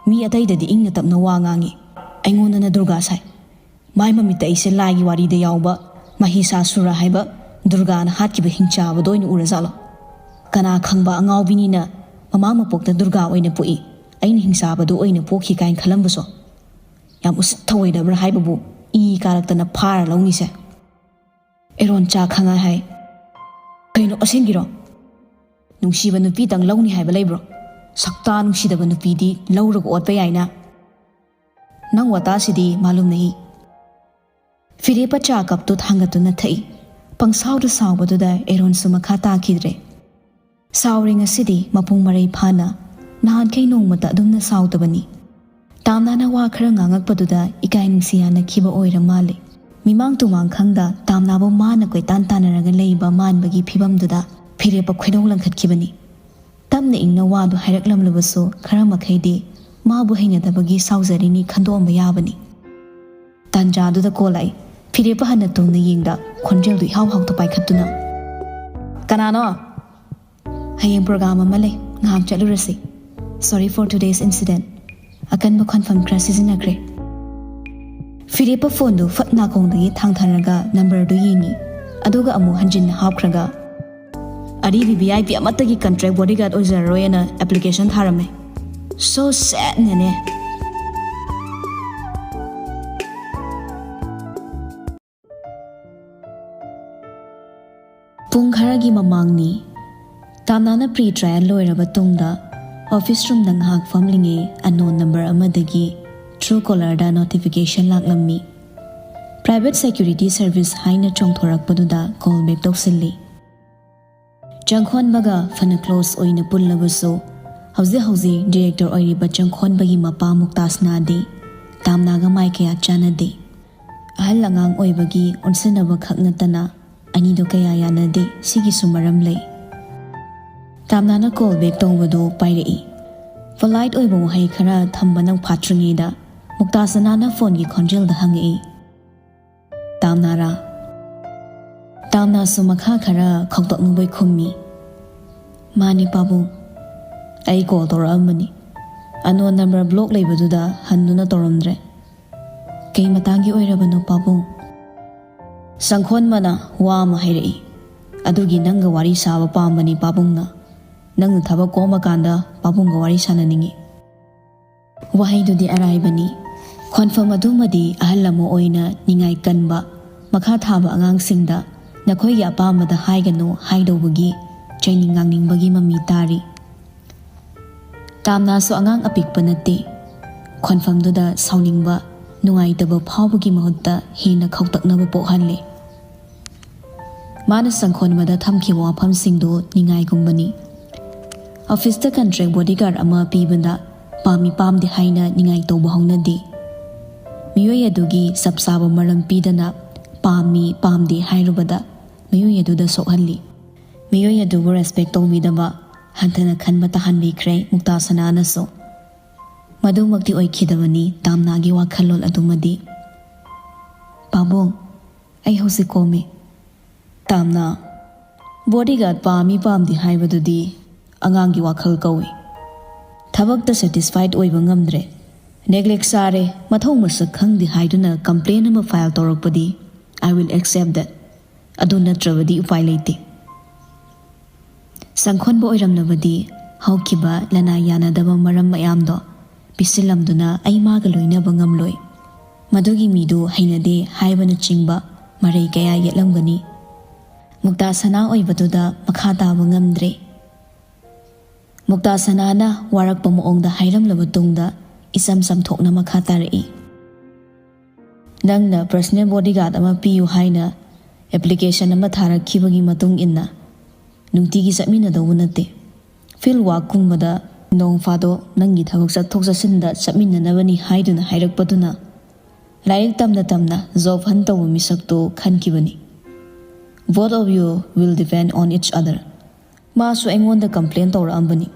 ꯃꯤ ꯑꯇꯩꯗꯗꯤ ꯏꯪꯅ ꯇꯞꯅ ꯋꯥ ꯉꯥꯡꯉꯤ꯫ ꯑꯩꯉꯣꯟꯗꯅ ꯗꯨꯔꯒꯥ ꯁꯥꯏ꯫ ꯃꯥꯏ ꯃꯃꯤꯠꯇ ꯑꯩꯁꯦ ꯂꯥꯏꯒꯤ ꯋꯥꯔꯤꯗ ꯌꯥꯎꯕ ꯃꯍꯤꯁꯥꯁꯨꯔ ꯍꯥꯏꯕ ꯗꯨꯔꯒꯥꯅ ꯍꯥꯠꯈꯤꯕ ꯍꯤꯡꯆꯥꯕꯗꯣ ꯑꯣꯏꯅ ꯎꯔꯖꯥꯠꯂꯣ? ꯀꯅꯥ ꯈꯪꯕ ꯑꯉꯥꯎꯕꯤꯅꯤꯅ ꯃꯃꯥ ꯃꯄꯣꯛꯇ ꯗꯨꯔꯒꯥ ꯑꯣꯏꯅ ꯄꯣꯛꯏ, ꯑꯩꯅ ꯍꯤꯡꯆꯥꯕꯗꯣ ꯑꯣꯏꯅ ꯄꯣꯛꯈꯤ ꯀꯥꯏꯅ ꯈꯜꯂꯝꯕꯁꯨ꯫ ꯌꯥꯝ ꯎꯁꯤꯠ ꯊꯑꯣꯏꯗꯕ꯭ꯔꯥ ꯍꯥꯏꯕꯕꯨ ꯏ ꯀꯥꯔꯛꯇꯅ ꯐꯥꯔ ꯂꯧꯅꯤꯁꯦ꯫ ꯑꯦꯔꯣꯟ ꯆꯥ ꯈꯪꯉꯥꯏ ꯍꯥꯏ꯫ "ꯀꯩꯅꯣ, ꯑꯁꯦꯡꯒꯤꯔꯣ? ꯅꯨꯡꯁꯤꯕ ꯅꯨꯄꯤꯇꯪ ꯂꯧꯅꯤ ꯍꯥꯏꯕ ꯂꯩꯕ꯭ꯔꯣ? ꯁꯛꯇꯥ ꯅꯨꯡꯁꯤꯗꯕ ꯅꯨꯄꯤꯗꯤ ꯂꯧꯔꯒ ꯑꯣꯠꯄ ꯌꯥꯏꯅ꯫ ꯅꯪ ꯋꯥꯇꯥꯁꯤꯗꯤ ꯃꯥꯂꯨꯝꯅ ꯍꯤ꯫" ꯐꯤꯔꯦꯞꯄ ꯆꯥ ꯀꯞꯇꯨ ꯊꯥꯡꯒꯠꯇꯨꯅ ꯊꯛꯏ꯫ ꯄꯪꯁꯥꯎꯗ ꯁꯥꯎꯕꯗꯨꯗ ꯑꯦꯔꯣꯟꯁꯨ ꯃꯈꯥ ꯇꯥꯈꯤꯗ꯭ꯔꯦ꯫ ꯁꯥꯎꯔꯦ ꯉꯁꯤꯗꯤ ꯃꯄꯨꯡ ꯃꯔꯩ ꯐꯥꯅ꯫ ꯅꯍꯥꯟꯈꯩ ꯅꯣꯡꯃꯇ ꯑꯗꯨꯝꯅ ꯁꯥꯎꯗꯕꯅꯤ꯫ ꯇꯥꯝꯅꯥꯅ ꯋꯥ ꯈꯔ ꯉꯥꯡꯉꯛꯄꯗꯨꯗ ꯏꯀꯥꯏ ꯅꯨꯡꯁꯤ ꯌꯥꯅꯈꯤꯕ ꯑꯣꯏꯔ ꯃꯥꯜꯂꯦ꯫ ꯃꯤꯃꯥꯡ ꯇꯨꯃꯥꯡ ꯈꯪꯗ ꯇꯥꯝꯅꯥꯕꯨ ꯃꯥꯅ ꯀꯣꯏꯇꯥꯟ ꯇꯥꯟꯅꯔꯒ ꯂꯩꯕ ꯃꯥꯟꯕꯒꯤ ꯐꯤꯕꯝꯗꯨꯗ ꯐꯤꯔꯦꯞꯄ ꯈꯣꯏꯗꯧ ꯂꯪꯈꯠꯈꯤꯕꯅꯤ꯫ ꯇꯞꯅ ꯏꯪꯅ ꯋꯥꯗꯨ ꯍꯥꯏꯔꯛꯂꯝꯂꯕꯁꯨ ꯈꯔ ꯃꯈꯩꯗꯤ ꯃꯥꯕꯨ ꯍꯩꯅꯗꯕꯒꯤ ꯁꯥꯎꯖꯔꯤꯅꯤ ꯈꯟꯗꯣꯛꯑꯝꯕ ꯌꯥꯕꯅꯤ꯫ ꯇꯥꯟꯖꯥꯗꯨꯗ ꯀꯣꯜ ꯂꯥꯛꯏ꯫ ꯐꯤꯔꯦꯞꯄ ꯍꯟꯅ ꯇꯨꯡꯅ ꯌꯦꯡꯗ ꯈꯣꯟꯖꯦꯜꯗꯨ ꯏꯍꯥꯎ ꯍꯥꯎꯇ ꯄꯥꯏꯈꯠꯇꯨꯅ, "ꯀꯅꯥꯅꯣ?" "ꯍꯌꯦꯡ ꯄ꯭ꯔꯣꯒ꯭ꯔꯥꯝ ꯑꯃ ꯂꯩ, ꯉꯥꯏꯍꯥꯛ ꯆꯠꯂꯨꯔꯁꯤ꯫ Sorry for today's incident꯫ ꯑꯀꯟꯕ ꯈꯣꯟꯐꯝ ꯈꯔ ꯁꯤꯖꯤꯟꯅꯈ꯭ꯔꯦ꯫" ꯐꯤꯔꯦꯞꯄ ꯐꯣꯟꯗꯨ ꯐꯠ ꯅꯥꯀꯣꯡꯗꯒꯤ ꯊꯥꯡꯊꯔꯒ ꯅꯝꯕꯔꯗꯨ ꯌꯦꯡꯉꯤ꯫ ꯑꯗꯨꯒ ꯑꯃꯨꯛ ꯍꯟꯖꯤꯟꯅ ꯍꯥꯞꯈ꯭ꯔꯒ, "ꯑꯔꯤꯕꯤ V I P ꯑꯃꯠꯇꯒꯤ ꯀꯟꯇ꯭ꯔꯦꯛ ꯕꯣꯗꯤꯒꯥꯔꯗ ꯑꯣꯏꯖꯔꯔꯣꯏꯅ ꯑꯦꯄ꯭ꯂꯤꯀꯦꯁꯟ ꯊꯥꯔꯝꯃꯦ꯫ So sad, ꯅꯦꯅꯦ꯫" ꯄꯨꯡ ꯈꯔꯒꯤ ꯃꯃꯥꯡꯅꯤ꯫ ꯇꯥꯝꯅꯥꯅ ꯄ꯭ꯔꯤ ꯇ꯭ꯔꯥꯌꯦꯜ ꯂꯣꯏꯔꯕ ꯇꯨꯡꯗ ꯑꯣꯐꯤꯁ ꯔꯨꯝꯗ ꯉꯥꯏꯍꯥꯛ ꯐꯝꯂꯤꯉꯩ ꯑꯟꯅꯣꯟ ꯅꯝꯕꯔ ꯑꯃꯗꯒꯤ ꯇ꯭ꯔꯨ ꯀꯣꯂꯔꯗ ꯅꯣꯇꯤꯐꯤꯀꯦꯁꯟ ꯂꯥꯛꯂꯝꯃꯤ꯫ ꯄ꯭ꯔꯥꯏꯚꯦꯠ ꯁꯦꯀ꯭ꯌꯨꯔꯤꯇꯤ ꯁꯔꯚꯤꯁ ꯍꯥꯏꯅ ꯆꯣꯡꯊꯣꯔꯛꯄꯗꯨꯗ ꯀꯣꯜ ꯕꯦꯛ ꯇꯧꯁꯤꯜꯂꯤ꯫ ꯆꯪꯈꯣꯟꯕꯒ ꯐꯅ ꯀ꯭ꯂꯣꯁ ꯑꯣꯏꯅ ꯄꯨꯜꯂꯕꯁꯨ, ꯍꯧꯖꯤꯛ ꯍꯧꯖꯤꯛ ꯗꯤꯔꯦꯛꯇꯔ ꯑꯣꯏꯔꯤꯕ ꯆꯪꯈꯣꯟꯕꯒꯤ ꯃꯄꯥ ꯃꯨꯛꯇꯥꯁꯅꯥꯗꯤ ꯇꯥꯝꯅꯥꯒ ꯃꯥꯏ ꯀꯌꯥ ꯆꯥꯟꯅꯗꯦ꯫ ꯑꯍꯜ ꯑꯉꯥꯡ ꯑꯣꯏꯕꯒꯤ ꯑꯣꯟꯁꯤꯟꯅꯕ ꯈꯛ ꯅꯠꯇꯅ ꯑꯅꯤꯗꯣ ꯀꯌꯥ ꯌꯥꯅꯗꯦ꯫ ꯁꯤꯒꯤꯁꯨ ꯃꯔꯝ ꯂꯩ꯫ ꯇꯥꯝꯅꯥꯅ ꯀꯣꯜ ꯕꯦꯛ ꯇꯧꯕꯗꯨ ꯄꯥꯏꯔꯛꯏ꯫ ꯄꯣꯂꯥꯏꯠ ꯑꯣꯏꯕ ꯋꯥꯍꯩ ꯈꯔ ꯊꯝꯕ ꯅꯪ ꯐꯥꯠꯇ꯭ꯔꯤꯉꯩꯗ ꯃꯨꯛꯇꯥꯁꯅꯥꯅ ꯐꯣꯟꯒꯤ ꯈꯣꯟꯖꯦꯜꯗ ꯍꯪꯉꯛꯏ, "ꯇꯥꯝꯅꯥꯔꯥ?" ꯇꯥꯝꯅꯥꯁꯨ ꯃꯈꯥ ꯈꯔ ꯈꯧꯇꯛꯅꯕꯣꯏ ꯈꯨꯝꯃꯤ, "ꯃꯥꯅꯤ ꯄꯥꯕꯨꯡ꯫ ꯑꯩ ꯀꯣꯜ ꯇꯧꯔꯛꯑꯝꯕꯅꯤ꯫ ꯑꯅꯣꯟ ꯅꯝꯕꯔ ꯕ꯭ꯂꯣꯛ ꯂꯩꯕꯗꯨꯗ ꯍꯟꯗꯨꯅ ꯇꯧꯔꯝꯗ꯭ꯔꯦ꯫ ꯀꯩ ꯃꯇꯥꯡꯒꯤ ꯑꯣꯏꯔꯕꯅꯣ ꯄꯥꯕꯨꯡ?" ꯆꯪꯈꯣꯟꯕꯅ ꯋꯥ ꯑꯃ ꯍꯥꯏꯔꯛꯏ, "ꯑꯗꯨꯒꯤ ꯅꯪꯒ ꯋꯥꯔꯤ ꯁꯥꯕ ꯄꯥꯝꯕꯅꯤ ꯄꯥꯕꯨꯡꯅ꯫ ꯅꯪꯅ ꯊꯕꯛ ꯀꯣꯝꯕ ꯀꯥꯟꯗ ꯄꯥꯕꯨꯡꯒ ꯋꯥꯔꯤ ꯁꯥꯟꯅꯅꯤꯡꯏ꯫" ꯋꯥꯍꯩꯗꯨꯗꯤ ꯑꯔꯥꯏꯕꯅꯤ꯫ ꯈꯣꯟꯐꯝ ꯑꯗꯨꯃꯗꯤ ꯑꯍꯜ ꯑꯃ ꯑꯣꯏꯅ ꯅꯤꯡꯉꯥꯏ ꯀꯟꯕ, ꯃꯈꯥ ꯊꯥꯕ ꯑꯉꯥꯡꯁꯤꯡꯗ "ꯅꯈꯣꯏꯒꯤ ꯑꯄꯥꯝꯕꯗ ꯍꯥꯏꯒꯅꯨ" ꯍꯥꯏꯗꯧꯕꯒꯤ ꯆꯩꯅꯤꯡ ꯉꯥꯡꯅꯤꯡꯕꯒꯤ ꯃꯃꯤ ꯇꯥꯔꯤ꯫ ꯇꯥꯝꯅꯥꯁꯨ ꯑꯉꯥꯡ ꯑꯄꯤꯛꯄ ꯅꯠꯇꯦ꯫ ꯈꯣꯟꯐꯝꯗꯨꯗ ꯁꯥꯎꯅꯤꯡꯕ, ꯅꯨꯡꯉꯥꯏꯇꯕ ꯐꯥꯎꯕꯒꯤ ꯃꯍꯨꯠꯇ ꯍꯦꯟꯅ ꯈꯧꯇꯛꯅꯕ ꯄꯣꯛꯍꯜꯂꯦ꯫ ꯃꯥꯅ ꯆꯪꯈꯣꯟꯕꯗ ꯊꯝꯈꯤꯕ ꯋꯥꯐꯝꯁꯤꯡꯗꯨ ꯅꯤꯡꯉꯥꯏꯒꯨꯝꯕꯅꯤ꯫ ꯑꯣꯐꯤꯁꯇ ꯀꯟꯇ꯭ꯔꯦꯛ ꯕꯣꯗꯤꯒꯥꯔꯗ ꯑꯃ ꯄꯤꯕꯗ ꯄꯥꯝꯃꯤ ꯄꯥꯝꯗꯦ ꯍꯥꯏꯅ ꯅꯤꯡꯉꯥꯏ ꯇꯧꯕ ꯍꯧꯅꯗꯦ꯫ ꯃꯤꯑꯣꯏ ꯑꯗꯨꯒꯤ ꯆꯞ ꯆꯥꯕ ꯃꯔꯝ ꯄꯤꯗꯅ ꯄꯥꯝꯃꯤ ꯄꯥꯝꯗꯦ ꯍꯥꯏꯔꯨꯕꯗ ꯃꯤꯑꯣꯏ ꯑꯗꯨꯗ ꯁꯣꯛꯍꯜꯂꯤ꯫ ꯃꯤꯑꯣꯏ ꯑꯗꯨꯕꯨ ꯔꯦꯁꯄꯦꯛ ꯇꯧꯕꯤꯗꯕ, ꯍꯟꯊꯅ ꯈꯟꯕ ꯇꯥꯍꯟꯕꯤꯈ꯭ꯔꯦ ꯃꯨꯛꯇꯥꯁꯅꯥꯅꯁꯨ꯫ ꯃꯗꯨꯃꯛꯇꯤ ꯑꯣꯏꯈꯤꯗꯕꯅꯤ ꯇꯥꯝꯅꯥꯒꯤ ꯋꯥꯈꯜꯂꯣꯟ ꯑꯗꯨꯃꯗꯤ꯫ "ꯄꯥꯕꯨꯡ, ꯑꯩ ꯍꯧꯖꯤꯛ ꯀꯣꯝꯃꯤ꯫" "ꯇꯥꯝꯅꯥ, ꯕꯣꯗꯤꯒꯥꯔꯗ ꯄꯥꯝꯃꯤ ꯄꯥꯝꯗꯦ ꯍꯥꯏꯕꯗꯨꯗꯤ ꯑꯉꯥꯡꯒꯤ ꯋꯥꯈꯜ ꯀꯧꯏ꯫ ꯊꯕꯛꯇ ꯁꯦꯇꯤꯁꯐꯥꯏꯗ ꯑꯣꯏꯕ ꯉꯝꯗ꯭ꯔꯦ, ꯅꯦꯒ꯭ꯂꯦꯛ ꯆꯥꯔꯦ, ꯃꯊꯧ ꯃꯁꯛ ꯈꯪꯗꯦ ꯍꯥꯏꯗꯨꯅ ꯀꯝꯄ꯭ꯂꯦꯟ ꯑꯃ file ꯇꯧꯔꯛꯄꯗꯤ I will accept that꯫ ꯑꯗꯨ ꯅꯠꯇ꯭ꯔꯕꯗꯤ ꯎꯄꯥꯏ ꯂꯩꯇꯦ꯫" ꯆꯪꯈꯣꯟꯕ ꯑꯣꯏꯔꯝꯂꯕꯗꯤ ꯍꯧꯈꯤꯕ ꯂꯅꯥꯏ ꯌꯥꯅꯗꯕ ꯃꯔꯝ ꯃꯌꯥꯝꯗꯣ ꯄꯤꯁꯤꯜꯂꯝꯗꯨꯅ ꯑꯩ ꯃꯥꯒ ꯂꯣꯏꯅꯕ ꯉꯝꯂꯣꯏ꯫ ꯃꯗꯨꯒꯤ ꯃꯤꯗꯨ ꯍꯩꯅꯗꯦ ꯍꯥꯏꯕꯅꯆꯤꯡꯕ ꯃꯔꯩ ꯀꯌꯥ ꯌꯦꯠꯂꯝꯒꯅꯤ꯫ ꯃꯨꯛꯇꯥꯁꯅꯥ ꯑꯣꯏꯕꯗꯨꯗ ꯃꯈꯥ ꯇꯥꯕ ꯉꯝꯗ꯭ꯔꯦ꯫ ꯃꯨꯛꯇꯥꯁꯅꯥꯅ ꯋꯥꯔꯛꯄ ꯃꯑꯣꯡꯗ ꯍꯥꯏꯔꯝꯂꯕ ꯇꯨꯡꯗ ꯏꯆꯝ ꯆꯝꯊꯣꯛꯅ ꯃꯈꯥ ꯇꯥꯔꯛꯏ, "ꯅꯪꯅ ꯄꯔꯁꯅꯦꯜ ꯕꯣꯗꯤꯒꯥꯔꯗ ꯑꯃ ꯄꯤꯌꯨ ꯍꯥꯏꯅ ꯑꯦꯄ꯭ꯂꯤꯀꯦꯁꯟ ꯑꯃ ꯊꯥꯔꯛꯈꯤꯕꯒꯤ ꯃꯇꯨꯡ ꯏꯟꯅ ꯅꯨꯡꯇꯤꯒꯤ ꯆꯠꯃꯤꯟꯅꯗꯧꯕ ꯅꯠꯇꯦ꯫ ꯐꯤꯜꯗ ꯋꯥꯛꯀꯨꯝꯕꯗ ꯅꯣꯡ ꯐꯥꯗꯣꯛ ꯅꯪꯒꯤ ꯊꯕꯛ ꯆꯠꯊꯣꯛ ꯆꯠꯁꯤꯟꯗ ꯆꯠꯃꯤꯟꯅꯅꯕꯅꯤ ꯍꯥꯏꯗꯨꯅ ꯍꯥꯏꯔꯛꯄꯗꯨꯅ ꯂꯥꯏꯔꯤꯛ ꯇꯝꯅ ꯇꯝꯅ ꯖꯣꯕ ꯍꯟ ꯇꯧꯕ ꯃꯤꯁꯛꯇꯨ ꯈꯟꯈꯤꯕꯅꯤ꯫ Both of you will depend on each other. ꯃꯥꯁꯨ ꯑꯩꯉꯣꯟꯗ ꯀꯝꯄ꯭ꯂꯦꯟ ꯇꯧꯔꯛꯑꯝꯕꯅꯤ꯫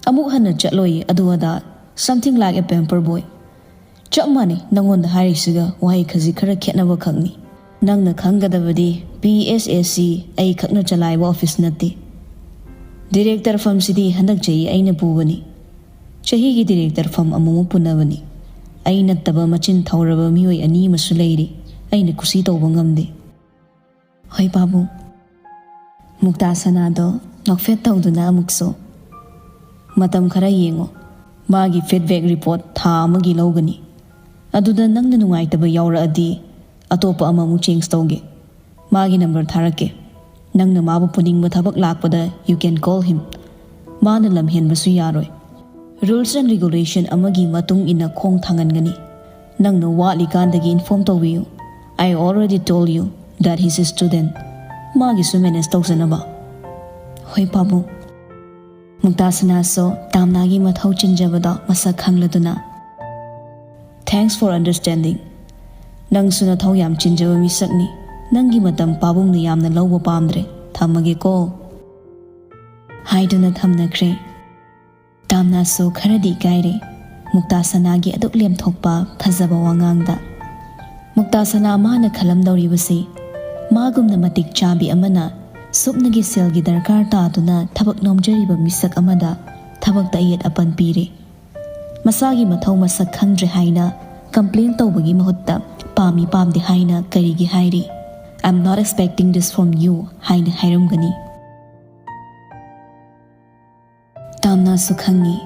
ꯑꯃꯨꯛ ꯍꯟꯅ ꯆꯠꯂꯣꯏ ꯑꯗꯨ ꯑꯗꯥ, something like a pamper boy. ꯆꯞ ꯃꯥꯟꯅꯩ ꯅꯪꯉꯣꯟꯗ ꯍꯥꯏꯔꯤꯁꯤꯒ ꯋꯥꯍꯩ ꯈꯖꯤꯛ ꯈꯔ ꯈꯦꯠꯅꯕ ꯈꯛꯅꯤ꯫ ꯅꯪꯅ ꯈꯪꯒꯗꯕꯗꯤ ꯄꯤ ꯑꯦꯁ ꯑꯦꯁ ꯁꯤ ꯑꯩ ꯈꯛꯅ ꯆꯂꯥꯏꯕ ꯑꯣꯐꯤꯁ ꯅꯠꯇꯦ꯫ ꯗꯤꯔꯦꯛꯇꯔ ꯐꯝꯁꯤꯗꯤ ꯍꯟꯗꯛ ꯆꯍꯤ ꯑꯩꯅ ꯄꯨꯕꯅꯤ꯫ ꯆꯍꯤꯒꯤ ꯗꯤꯔꯦꯛꯇꯔ ꯐꯝ ꯑꯃꯨꯛꯃꯨꯛ ꯄꯨꯅꯕꯅꯤ꯫ ꯑꯩ ꯅꯠꯇꯕ ꯃꯆꯤꯟ ꯊꯧꯔꯕ ꯃꯤꯑꯣꯏ ꯑꯅꯤ ꯑꯃꯁꯨ ꯂꯩꯔꯤ꯫ ꯑꯩꯅ ꯀꯨꯁꯤ ꯇꯧꯕ ꯉꯝꯗꯦ꯫ ꯍꯣꯏ ꯄꯥꯕꯨꯡ꯫ ꯃꯨꯛꯇꯥ ꯁꯅꯥꯗꯣ ꯅꯣꯛꯐꯦꯠ ꯇꯧꯗꯨꯅ ꯑꯃꯨꯛꯁꯨ, "ꯃꯇꯝ ꯈꯔ ꯌꯦꯡꯉꯣ꯫ ꯃꯥꯒꯤ ꯐꯤꯗꯕꯦꯛ ꯔꯤꯄꯣꯔꯠ ꯊꯥ ꯑꯃꯒꯤ ꯂꯧꯒꯅꯤ꯫ ꯑꯗꯨꯗ ꯅꯪꯅ ꯅꯨꯡꯉꯥꯏꯇꯕ ꯌꯥꯎꯔꯛꯑꯗꯤ ꯑꯇꯣꯞꯄ ꯑꯃꯃꯨꯛ ꯆꯦꯟꯖ ꯇꯧꯒꯦ꯫ ꯃꯥꯒꯤ ꯅꯝꯕꯔ ꯊꯥꯔꯛꯀꯦ꯫ ꯅꯪꯅ ꯃꯥꯕꯨ ꯄꯨꯅꯤꯡꯕ ꯊꯕꯛ ꯂꯥꯛꯄꯗ you can call him꯫ ꯃꯥꯅ ꯂꯝ ꯍꯦꯟꯕꯁꯨ ꯌꯥꯔꯣꯏ꯫ Rules and regulation ꯑꯃꯒꯤ ꯃꯇꯨꯡ ꯏꯟꯅ ꯈꯣꯡ ꯊꯥꯡꯍꯟꯒꯅꯤ꯫ ꯅꯪꯅ ꯋꯥꯠꯂꯤꯀꯥꯟꯗꯒꯤ ꯏꯟꯐꯣꯔꯝ ꯇꯧꯕꯤꯌꯨ꯫ I already told you that he's a student꯫ ꯃꯥꯒꯤꯁꯨ ꯃꯦꯅꯦꯖ ꯇꯧꯖꯅꯕ꯫ ꯍꯣꯏ ꯄꯥꯕꯨꯡ꯫ ꯃꯨꯛꯇꯥ ꯁꯅꯥꯁꯨ ꯇꯥꯝꯅꯥꯒꯤ ꯃꯊꯧ ꯆꯤꯟꯖꯕꯗꯣ ꯃꯁꯛ ꯈꯪꯂꯗꯨꯅ, "Thanks for understanding꯫ ꯅꯪꯁꯨ ꯅꯊꯧ ꯌꯥꯝ ꯆꯤꯟꯖꯕ ꯃꯤꯁꯛꯅꯤ꯫ ꯅꯪꯒꯤ ꯃꯇꯝ ꯄꯥꯕꯨꯡꯅ ꯌꯥꯝꯅ ꯂꯧꯕ ꯄꯥꯝꯗ꯭ꯔꯦ꯫ ꯊꯝꯃꯒꯦꯀꯣ" ꯍꯥꯏꯗꯨꯅ ꯊꯝꯅꯈ꯭ꯔꯦ꯫ ꯇꯥꯝꯅꯥꯁꯨ ꯈꯔꯗꯤ ꯏꯀꯥꯏꯔꯦ ꯃꯨꯛꯇꯥ ꯁꯅꯥꯒꯤ ꯑꯗꯨꯛ ꯂꯦꯝꯊꯣꯛꯄ ꯐꯖꯕ ꯋꯥꯉꯥꯡꯗ꯫ ꯃꯨꯛꯇꯥ ꯁꯅꯥ ꯃꯥꯅ ꯈꯜꯂꯝꯗꯧꯔꯤꯕꯁꯤ, ꯃꯥꯒꯨꯝꯅ ꯃꯇꯤꯛ ꯆꯥꯕꯤ ꯑꯃꯅ ꯁꯨꯞꯅꯒꯤ ꯁꯦꯜꯒꯤ ꯗꯔꯀꯥꯔ ꯇꯥꯗꯨꯅ ꯊꯕꯛ ꯅꯣꯝꯖꯔꯤꯕ ꯃꯤꯁꯛ ꯑꯃꯗ ꯊꯕꯛꯇ ꯑꯌꯦꯠ ꯑꯄꯟ ꯄꯤꯔꯦ꯫ ꯃꯁꯥꯒꯤ ꯃꯊꯧ ꯃꯁꯛ ꯈꯪꯗ꯭ꯔꯦ ꯍꯥꯏꯅ ꯀꯝꯄ꯭ꯂꯦꯟ ꯇꯧꯕꯒꯤ ꯃꯍꯨꯠꯇ "ꯄꯥꯝꯃꯤ ꯄꯥꯝꯗꯦ ꯍꯥꯏꯅ ꯀꯔꯤꯒꯤ ꯍꯥꯏꯔꯤ? I'm not expecting this from you" ꯍꯥꯏꯅ ꯍꯥꯏꯔꯝꯒꯅꯤ꯫ ꯇꯥꯝꯅꯥꯁꯨ ꯈꯪꯉꯤ,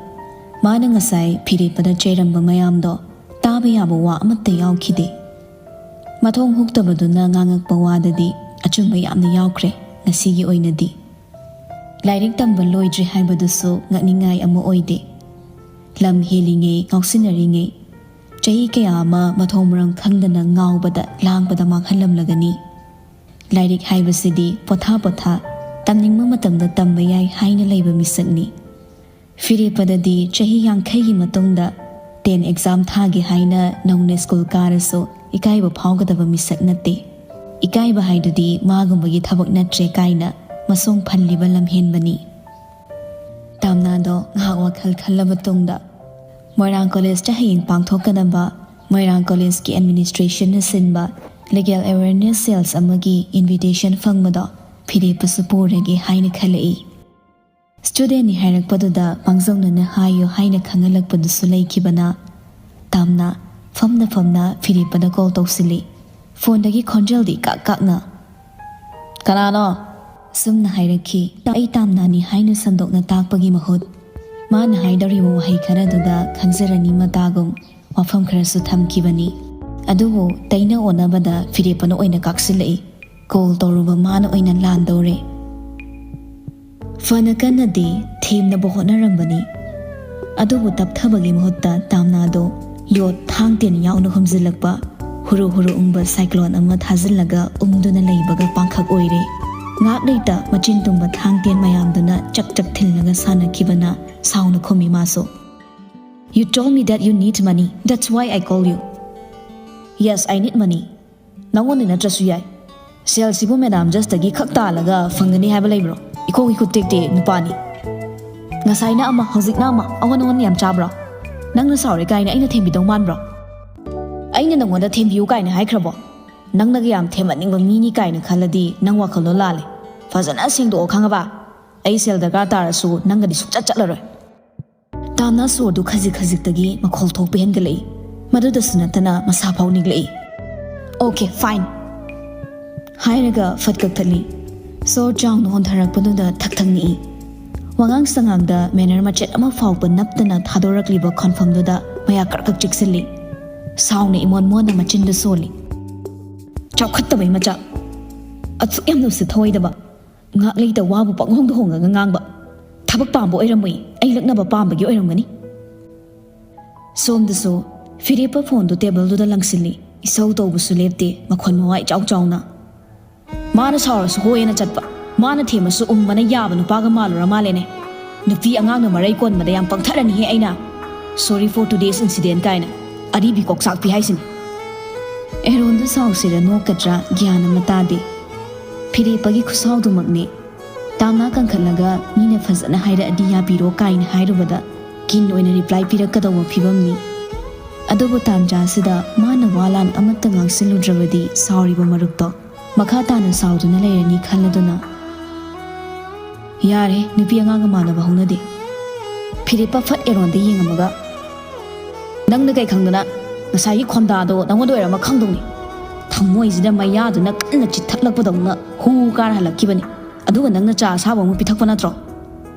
ꯃꯥꯅ ꯉꯁꯥꯏ ꯐꯤꯔꯦꯞꯄꯗ ꯆꯩꯔꯝꯕ ꯃꯌꯥꯝꯗꯣ ꯇꯥꯕ ꯌꯥꯕ ꯋꯥ ꯑꯃꯠꯇ ꯌꯥꯎꯈꯤꯗꯦ꯫ ꯃꯊꯣꯡ ꯍꯨꯛꯇꯕꯗꯨꯅ ꯉꯥꯡꯉꯛꯄ ꯋꯥꯗꯗꯤ ꯑꯆꯨꯝꯕ ꯌꯥꯝꯅ ꯌꯥꯎꯈ꯭ꯔꯦ ꯉꯁꯤꯒꯤ ꯑꯣꯏꯅꯗꯤ꯫ ꯂꯥꯏꯔꯤꯛ ꯇꯝꯕ ꯂꯣꯏꯗ꯭ꯔꯤ ꯍꯥꯏꯕꯗꯨꯁꯨ ꯉꯛꯅꯤꯡꯉꯥꯏ ꯑꯃ ꯑꯣꯏꯗꯦ꯫ ꯂꯝ ꯍꯦꯜꯂꯤꯉꯩ, ꯉꯥꯎꯁꯤꯟꯅꯔꯤꯉꯩ, ꯆꯍꯤ ꯀꯌꯥ ꯑꯃ ꯃꯊꯣꯡ ꯃꯔꯝ ꯈꯪꯗꯅ ꯉꯥꯎꯕꯗ ꯂꯥꯡꯕꯗ ꯃꯥꯡꯍꯜꯂꯝꯂꯒꯅꯤ꯫ ꯂꯥꯏꯔꯤꯛ ꯍꯥꯏꯕꯁꯤꯗꯤ ꯄꯣꯊꯥ ꯄꯣꯊꯥ ꯇꯝꯅꯤꯡꯕ ꯃꯇꯝꯗ ꯇꯝꯕ ꯌꯥꯏ ꯍꯥꯏꯅ ꯂꯩꯕ ꯃꯤꯁꯛꯅꯤ꯫ ꯐꯤꯔꯦꯞꯄꯗꯗꯤ ꯆꯍꯤ ꯌꯥꯡꯈꯩꯒꯤ ꯃꯇꯨꯡꯗ ꯇꯦꯟ ꯑꯦꯛꯖꯥꯝ ꯊꯥꯒꯦ ꯍꯥꯏꯅ ꯅꯧꯅ ꯁ꯭ꯀꯨꯜ ꯀꯥꯔꯁꯨ ꯏꯀꯥꯏꯕ ꯐꯥꯎꯒꯗꯕ ꯃꯤꯁꯛ ꯅꯠꯇꯦ꯫ ꯏꯀꯥꯏꯕ ꯍꯥꯏꯗꯨꯗꯤ ꯃꯥꯒꯨꯝꯕꯒꯤ ꯊꯕꯛ ꯅꯠꯇ꯭ꯔꯦ ꯀꯥꯏꯅ ꯃꯁꯣꯡ ꯐꯜꯂꯤꯕ ꯂꯝꯍꯦꯟꯕꯅꯤ꯫ ꯇꯥꯝꯅꯥꯗꯣ ꯉꯥꯏꯍꯥꯛ ꯋꯥꯈꯜ ꯈꯜꯂꯕ ꯇꯨꯡꯗ ꯃꯣꯏꯔꯥꯡ ꯀꯣꯂꯦꯖꯇ ꯍꯌꯦꯡ ꯄꯥꯡꯊꯣꯛꯀꯗꯕ ꯃꯣꯏꯔꯥꯡ ꯀꯣꯂꯦꯖꯀꯤ ꯑꯦꯗꯃꯤꯅꯤꯁꯇ꯭ꯔꯦꯁꯟꯅ ꯁꯤꯟꯕ ꯂꯤꯒꯦꯜ ꯑꯦꯋꯦꯔꯅꯦꯁ ꯁꯦꯜꯁ ꯑꯃꯒꯤ ꯏꯟꯚꯤꯇꯦꯁꯟ ꯐꯪꯕꯗꯣ ꯐꯤꯔꯦꯞꯄꯁꯨ ꯄꯨꯔꯒꯦ ꯍꯥꯏꯅ ꯈꯜꯂꯛꯏ꯫ ꯁ꯭ꯇꯨꯗꯦꯟꯠꯅꯤ ꯍꯥꯏꯔꯛꯄꯗꯨꯗ ꯃꯥꯡꯖꯧꯅꯅ ꯍꯥꯏꯌꯨ ꯍꯥꯏꯅ ꯈꯪꯍꯜꯂꯛꯄꯗꯨꯁꯨ ꯂꯩꯈꯤꯕꯅ ꯇꯥꯝꯅ ꯐꯝꯅ ꯐꯝꯅ ꯐꯤꯔꯦꯞꯄꯗ ꯀꯣꯜ ꯇꯧꯁꯤꯜꯂꯤ꯫ ꯐꯣꯟꯗꯒꯤ ꯈꯣꯟꯖꯦꯜꯗꯤ ꯀꯛ ꯀꯛꯅ, "ꯀꯅꯥꯅꯣ?" ꯁꯨꯝꯅ ꯍꯥꯏꯔꯛꯈꯤ꯫ ꯑꯩ ꯇꯥꯝꯅꯥꯅꯤ ꯍꯥꯏꯅ ꯁꯟꯗꯣꯛꯅ ꯇꯥꯛꯄꯒꯤ ꯃꯍꯨꯠ ꯃꯥꯅ ꯍꯥꯏꯗꯧꯔꯤꯕ ꯋꯥꯍꯩ ꯈꯔꯗꯨꯗ ꯈꯪꯖꯔꯅꯤ ꯃꯇꯥꯒꯨꯝ ꯋꯥꯐꯝ ꯈꯔꯁꯨ ꯊꯝꯈꯤꯕꯅꯤ꯫ ꯑꯗꯨꯕꯨ ꯇꯩꯅ ꯑꯣꯟꯅꯕꯗ ꯐꯤꯔꯦꯞꯄꯅ ꯑꯣꯏꯅ ꯀꯥꯛꯁꯤꯜꯂꯛꯏ꯫ ꯀꯣꯜ ꯇꯧꯔꯨꯕ ꯃꯥꯅ ꯑꯣꯏꯅ ꯂꯥꯟꯗꯧꯔꯦ꯫ ꯐꯅ ꯀꯟꯅꯗꯤ ꯊꯦꯝꯅꯕ ꯍꯣꯠꯅꯔꯝꯕꯅꯤ, ꯑꯗꯨꯕꯨ ꯇꯞꯊꯕꯒꯤ ꯃꯍꯨꯠꯇ ꯇꯥꯝꯅꯥꯗꯣ ꯌꯣꯠ ꯊꯥꯡ ꯇꯦꯟ ꯌꯥꯎꯅ ꯍꯨꯝꯖꯤꯜꯂꯛꯄ ꯍꯨꯔꯨ ꯍꯨꯔꯨ ꯎꯪꯕ ꯁꯥꯏꯀ꯭ꯂꯣꯟ ꯑꯃ ꯊꯥꯖꯤꯜꯂꯒ ꯎꯪꯗꯨꯅ ꯂꯩꯕꯒ ꯄꯥꯡꯈꯛ ꯑꯣꯏꯔꯦ꯫ ꯉꯥꯛ ꯂꯩꯇ ꯃꯆꯤꯟ ꯇꯨꯝꯕ ꯊꯥꯡ ꯇꯦꯟ ꯃꯌꯥꯝꯗꯨꯅ ꯆꯛ ꯆꯛ ꯊꯤꯜꯂꯒ ꯁꯥꯟꯅꯈꯤꯕꯅ ꯁꯥꯎꯅ ꯈꯨꯝꯃꯤ ꯃꯥꯁꯨ꯫ "You told me that you need money. That's why I call you." "Yes, I need money." "ꯅꯉꯣꯟꯗ ꯅꯠꯇ꯭ꯔꯁꯨ ꯌꯥꯏ꯫ ꯁꯦꯜꯁꯤꯕꯨ ꯃꯦꯗꯥꯝ ꯖꯁꯇꯒꯤ ꯈꯛ ꯇꯥꯜꯂꯒ ꯐꯪꯒꯅꯤ ꯍꯥꯏꯕ ꯂꯩꯕ꯭ꯔꯣ? ꯏꯈꯣꯡ ꯏꯈꯨꯠ ꯇꯦꯛꯇꯦ ꯅꯨꯄꯥꯅꯤ꯫ ꯉꯁꯥꯏꯅ ꯑꯃ, ꯍꯧꯖꯤꯛꯅ ꯑꯃ, ꯑꯑꯣꯟ ꯑꯑꯣꯟ ꯌꯥꯝ ꯆꯥꯕ꯭ꯔꯣ? ꯅꯪꯅ ꯁꯥꯎꯔꯦ ꯀꯥꯏꯅ ꯑꯩꯅ ꯊꯦꯝꯕꯤꯗꯧ ꯃꯥꯟꯕ꯭ꯔꯣ? ꯑꯩꯅ ꯅꯉꯣꯟꯗ ꯊꯦꯝꯕꯤꯌꯨ ꯀꯥꯏꯅ ꯍꯥꯏꯈ꯭ꯔꯕꯣ? ꯅꯪꯅꯒ ꯌꯥꯝ ꯊꯦꯝꯍꯟꯅꯤꯡꯕ ꯃꯤꯅꯤ ꯀꯥꯏꯅ ꯈꯜꯂꯗꯤ ꯅꯪ ꯋꯥꯈꯜꯗꯣ ꯂꯥꯜꯂꯦ꯫ ꯐꯖꯅ ꯁꯦꯡꯗꯣꯛꯑꯣ, ꯈꯪꯉꯕ? ꯑꯩ ꯁꯦꯜ ꯗꯔꯀꯥꯔ ꯇꯥꯔꯁꯨ ꯅꯪꯒꯗꯤ ꯁꯨꯡꯆꯠ ꯆꯠꯂꯔꯣꯏ꯫ ꯇꯥꯝꯅ ꯁꯣꯔꯗꯨ ꯈꯖꯤꯛ ꯈꯖꯤꯛꯇꯒꯤ ꯃꯈꯣꯜ ꯊꯣꯛꯄ ꯍꯦꯟꯒꯠꯂꯛꯏ꯫ ꯃꯗꯨꯗꯁꯨ ꯅꯠꯇꯅ ꯃꯁꯥ ꯐꯥꯎ ꯅꯤꯛꯂꯛꯏ꯫ "Okay, fine," ꯍꯥꯏꯔꯒ ꯐꯠ ꯀꯛꯊꯠꯂꯤ꯫ ꯁꯣꯔ ꯆꯥꯎꯅ ꯍꯣꯟꯊꯔꯛꯄꯗꯨꯗ ꯊꯛ ꯊꯛ ꯅꯤꯛꯏ꯫ ꯋꯥꯉꯥꯡ ꯁꯉꯥꯡꯗ ꯃꯦꯅꯔ ꯃꯆꯦꯠ ꯑꯃ ꯐꯥꯎꯕ ꯅꯞꯇꯅ ꯊꯥꯗꯣꯔꯛꯂꯤꯕ ꯈꯣꯟꯐꯝꯗꯨꯗ ꯃꯌꯥ ꯀ꯭ꯔꯛ ꯀ꯭ꯔꯛ ꯆꯤꯛꯁꯤꯜꯂꯤ꯫ ꯁꯥꯎꯅ ꯏꯃꯣꯟ ꯃꯣꯟꯅ ꯃꯆꯤꯟꯗꯨ ꯁꯣꯜꯂꯤ꯫ "ꯆꯥꯎꯈꯠꯇꯕꯩ ꯃꯆꯥ! ꯑꯁꯨꯛ ꯌꯥꯝꯅ ꯎꯁꯤꯠ ꯊꯑꯣꯏꯗꯕ!" ꯉꯥꯛ ꯂꯩꯇ ꯋꯥꯕꯨ ꯄꯪꯍꯣꯡꯗ ꯍꯣꯡꯉꯒ ꯉꯥꯡꯕ꯫ ꯊꯕꯛ ꯄꯥꯝꯕ ꯑꯣꯏꯔꯝꯃꯣꯏ, ꯑꯩ ꯂꯛꯅꯕ ꯄꯥꯝꯕꯒꯤ ꯑꯣꯏꯔꯝꯒꯅꯤ꯫ ꯁꯣꯝꯗꯁꯨ ꯐꯤꯔꯦꯞꯄ ꯐꯣꯟꯗꯨ ꯇꯦꯕꯜꯗꯨꯗ ꯂꯪꯁꯤꯜꯂꯤ꯫ ꯏꯁꯧ ꯇꯧꯕꯁꯨ ꯂꯦꯞꯇꯦ, ꯃꯈꯣꯟ ꯃꯋꯥ ꯏꯆꯥꯎ ꯆꯥꯎꯅ꯫ "ꯃꯥꯅ ꯁꯥꯎꯔꯁꯨ ꯍꯣꯏ ꯑꯅ ꯆꯠꯄ, ꯃꯥꯅ ꯊꯦꯝꯃꯁꯨ ꯎꯝ ꯑꯅ ꯌꯥꯕ ꯅꯨꯄꯥꯒ ꯃꯥꯜꯂꯨꯔ ꯃꯥꯜꯂꯦꯅꯦ꯫ ꯅꯨꯄꯤ ꯑꯉꯥꯡꯅ ꯃꯔꯩ ꯀꯣꯟꯕꯗ ꯌꯥꯝ ꯄꯪꯊꯔꯅꯤꯍꯦ ꯑꯩꯅ꯫ Sorry for today's incident ꯀꯥꯏꯅ ꯑꯔꯤꯕꯤ ꯀꯣꯛꯆꯥꯛꯄꯤ ꯍꯥꯏꯁꯤꯅꯤ꯫ ꯑꯦꯔꯣꯟꯗꯨ ꯁꯥꯎꯁꯤꯔ ꯅꯣꯛꯀꯗ꯭ꯔꯥ ꯒ꯭ꯌꯥꯟ ꯑꯃ ꯇꯥꯗꯦ꯫ ꯐꯤꯔꯦꯞꯄꯒꯤ ꯈꯨꯁꯥꯎꯗꯨꯃꯛꯅꯤ꯫ ꯇꯥꯝꯅꯥ ꯀꯟꯈꯠꯂꯒ ꯃꯤꯅ ꯐꯖꯅ ꯍꯥꯏꯔꯛꯑꯗꯤ ꯌꯥꯕꯤꯔꯣ ꯀꯥꯏꯅ ꯍꯥꯏꯔꯨꯕꯗ ꯀꯤꯟ ꯑꯣꯏꯅ ꯔꯤꯄ꯭ꯂꯥꯏ ꯄꯤꯔꯛꯀꯗꯧꯕ ꯐꯤꯕꯝꯅꯤ꯫ ꯑꯗꯨꯕꯨ ꯇꯥꯟꯖꯥꯁꯤꯗ ꯃꯥꯅ ꯋꯥ ꯂꯥꯟ ꯑꯃꯠꯇ ꯉꯥꯡꯁꯤꯜꯂꯨꯗ꯭ꯔꯕꯗꯤ ꯁꯥꯎꯔꯤꯕ ꯃꯔꯨꯞꯇꯣ ꯃꯈꯥ ꯇꯥꯅ ꯁꯥꯎꯗꯨꯅ ꯂꯩꯔꯅꯤ ꯈꯜꯂꯗꯨꯅ, "ꯌꯥꯔꯦ, ꯅꯨꯄꯤ ꯑꯉꯥꯡꯒ ꯃꯥꯟꯅꯕ ꯍꯧꯅꯗꯦ"꯫ ꯐꯤꯔꯦꯞꯄ ꯐꯠ ꯑꯦꯔꯣꯟꯗ ꯌꯦꯡꯉꯝꯃꯒ, "ꯅꯪꯅ ꯀꯩ ꯈꯪꯗꯅ? ꯉꯁꯥꯏꯒꯤ ꯈꯣꯟꯗꯥꯗꯣ ꯅꯪꯉꯣꯟꯗ ꯑꯣꯏꯔꯝꯃ ꯈꯪꯗꯧꯅꯤ꯫ ꯊꯃꯣꯏꯁꯤꯗ ꯃꯩꯌꯥꯗꯨꯅ ꯀꯟꯅ ꯆꯤꯠꯊꯠꯂꯛꯄꯗꯧꯅ ꯍꯨ ꯀꯥꯔ ꯍꯜꯂꯛꯈꯤꯕꯅꯤ꯫ ꯑꯗꯨꯒ ꯅꯪꯅ ꯆꯥ ꯑꯁꯥꯕ ꯑꯃꯨꯛ ꯄꯤꯊꯛꯄ ꯅꯠꯇ꯭ꯔꯣ?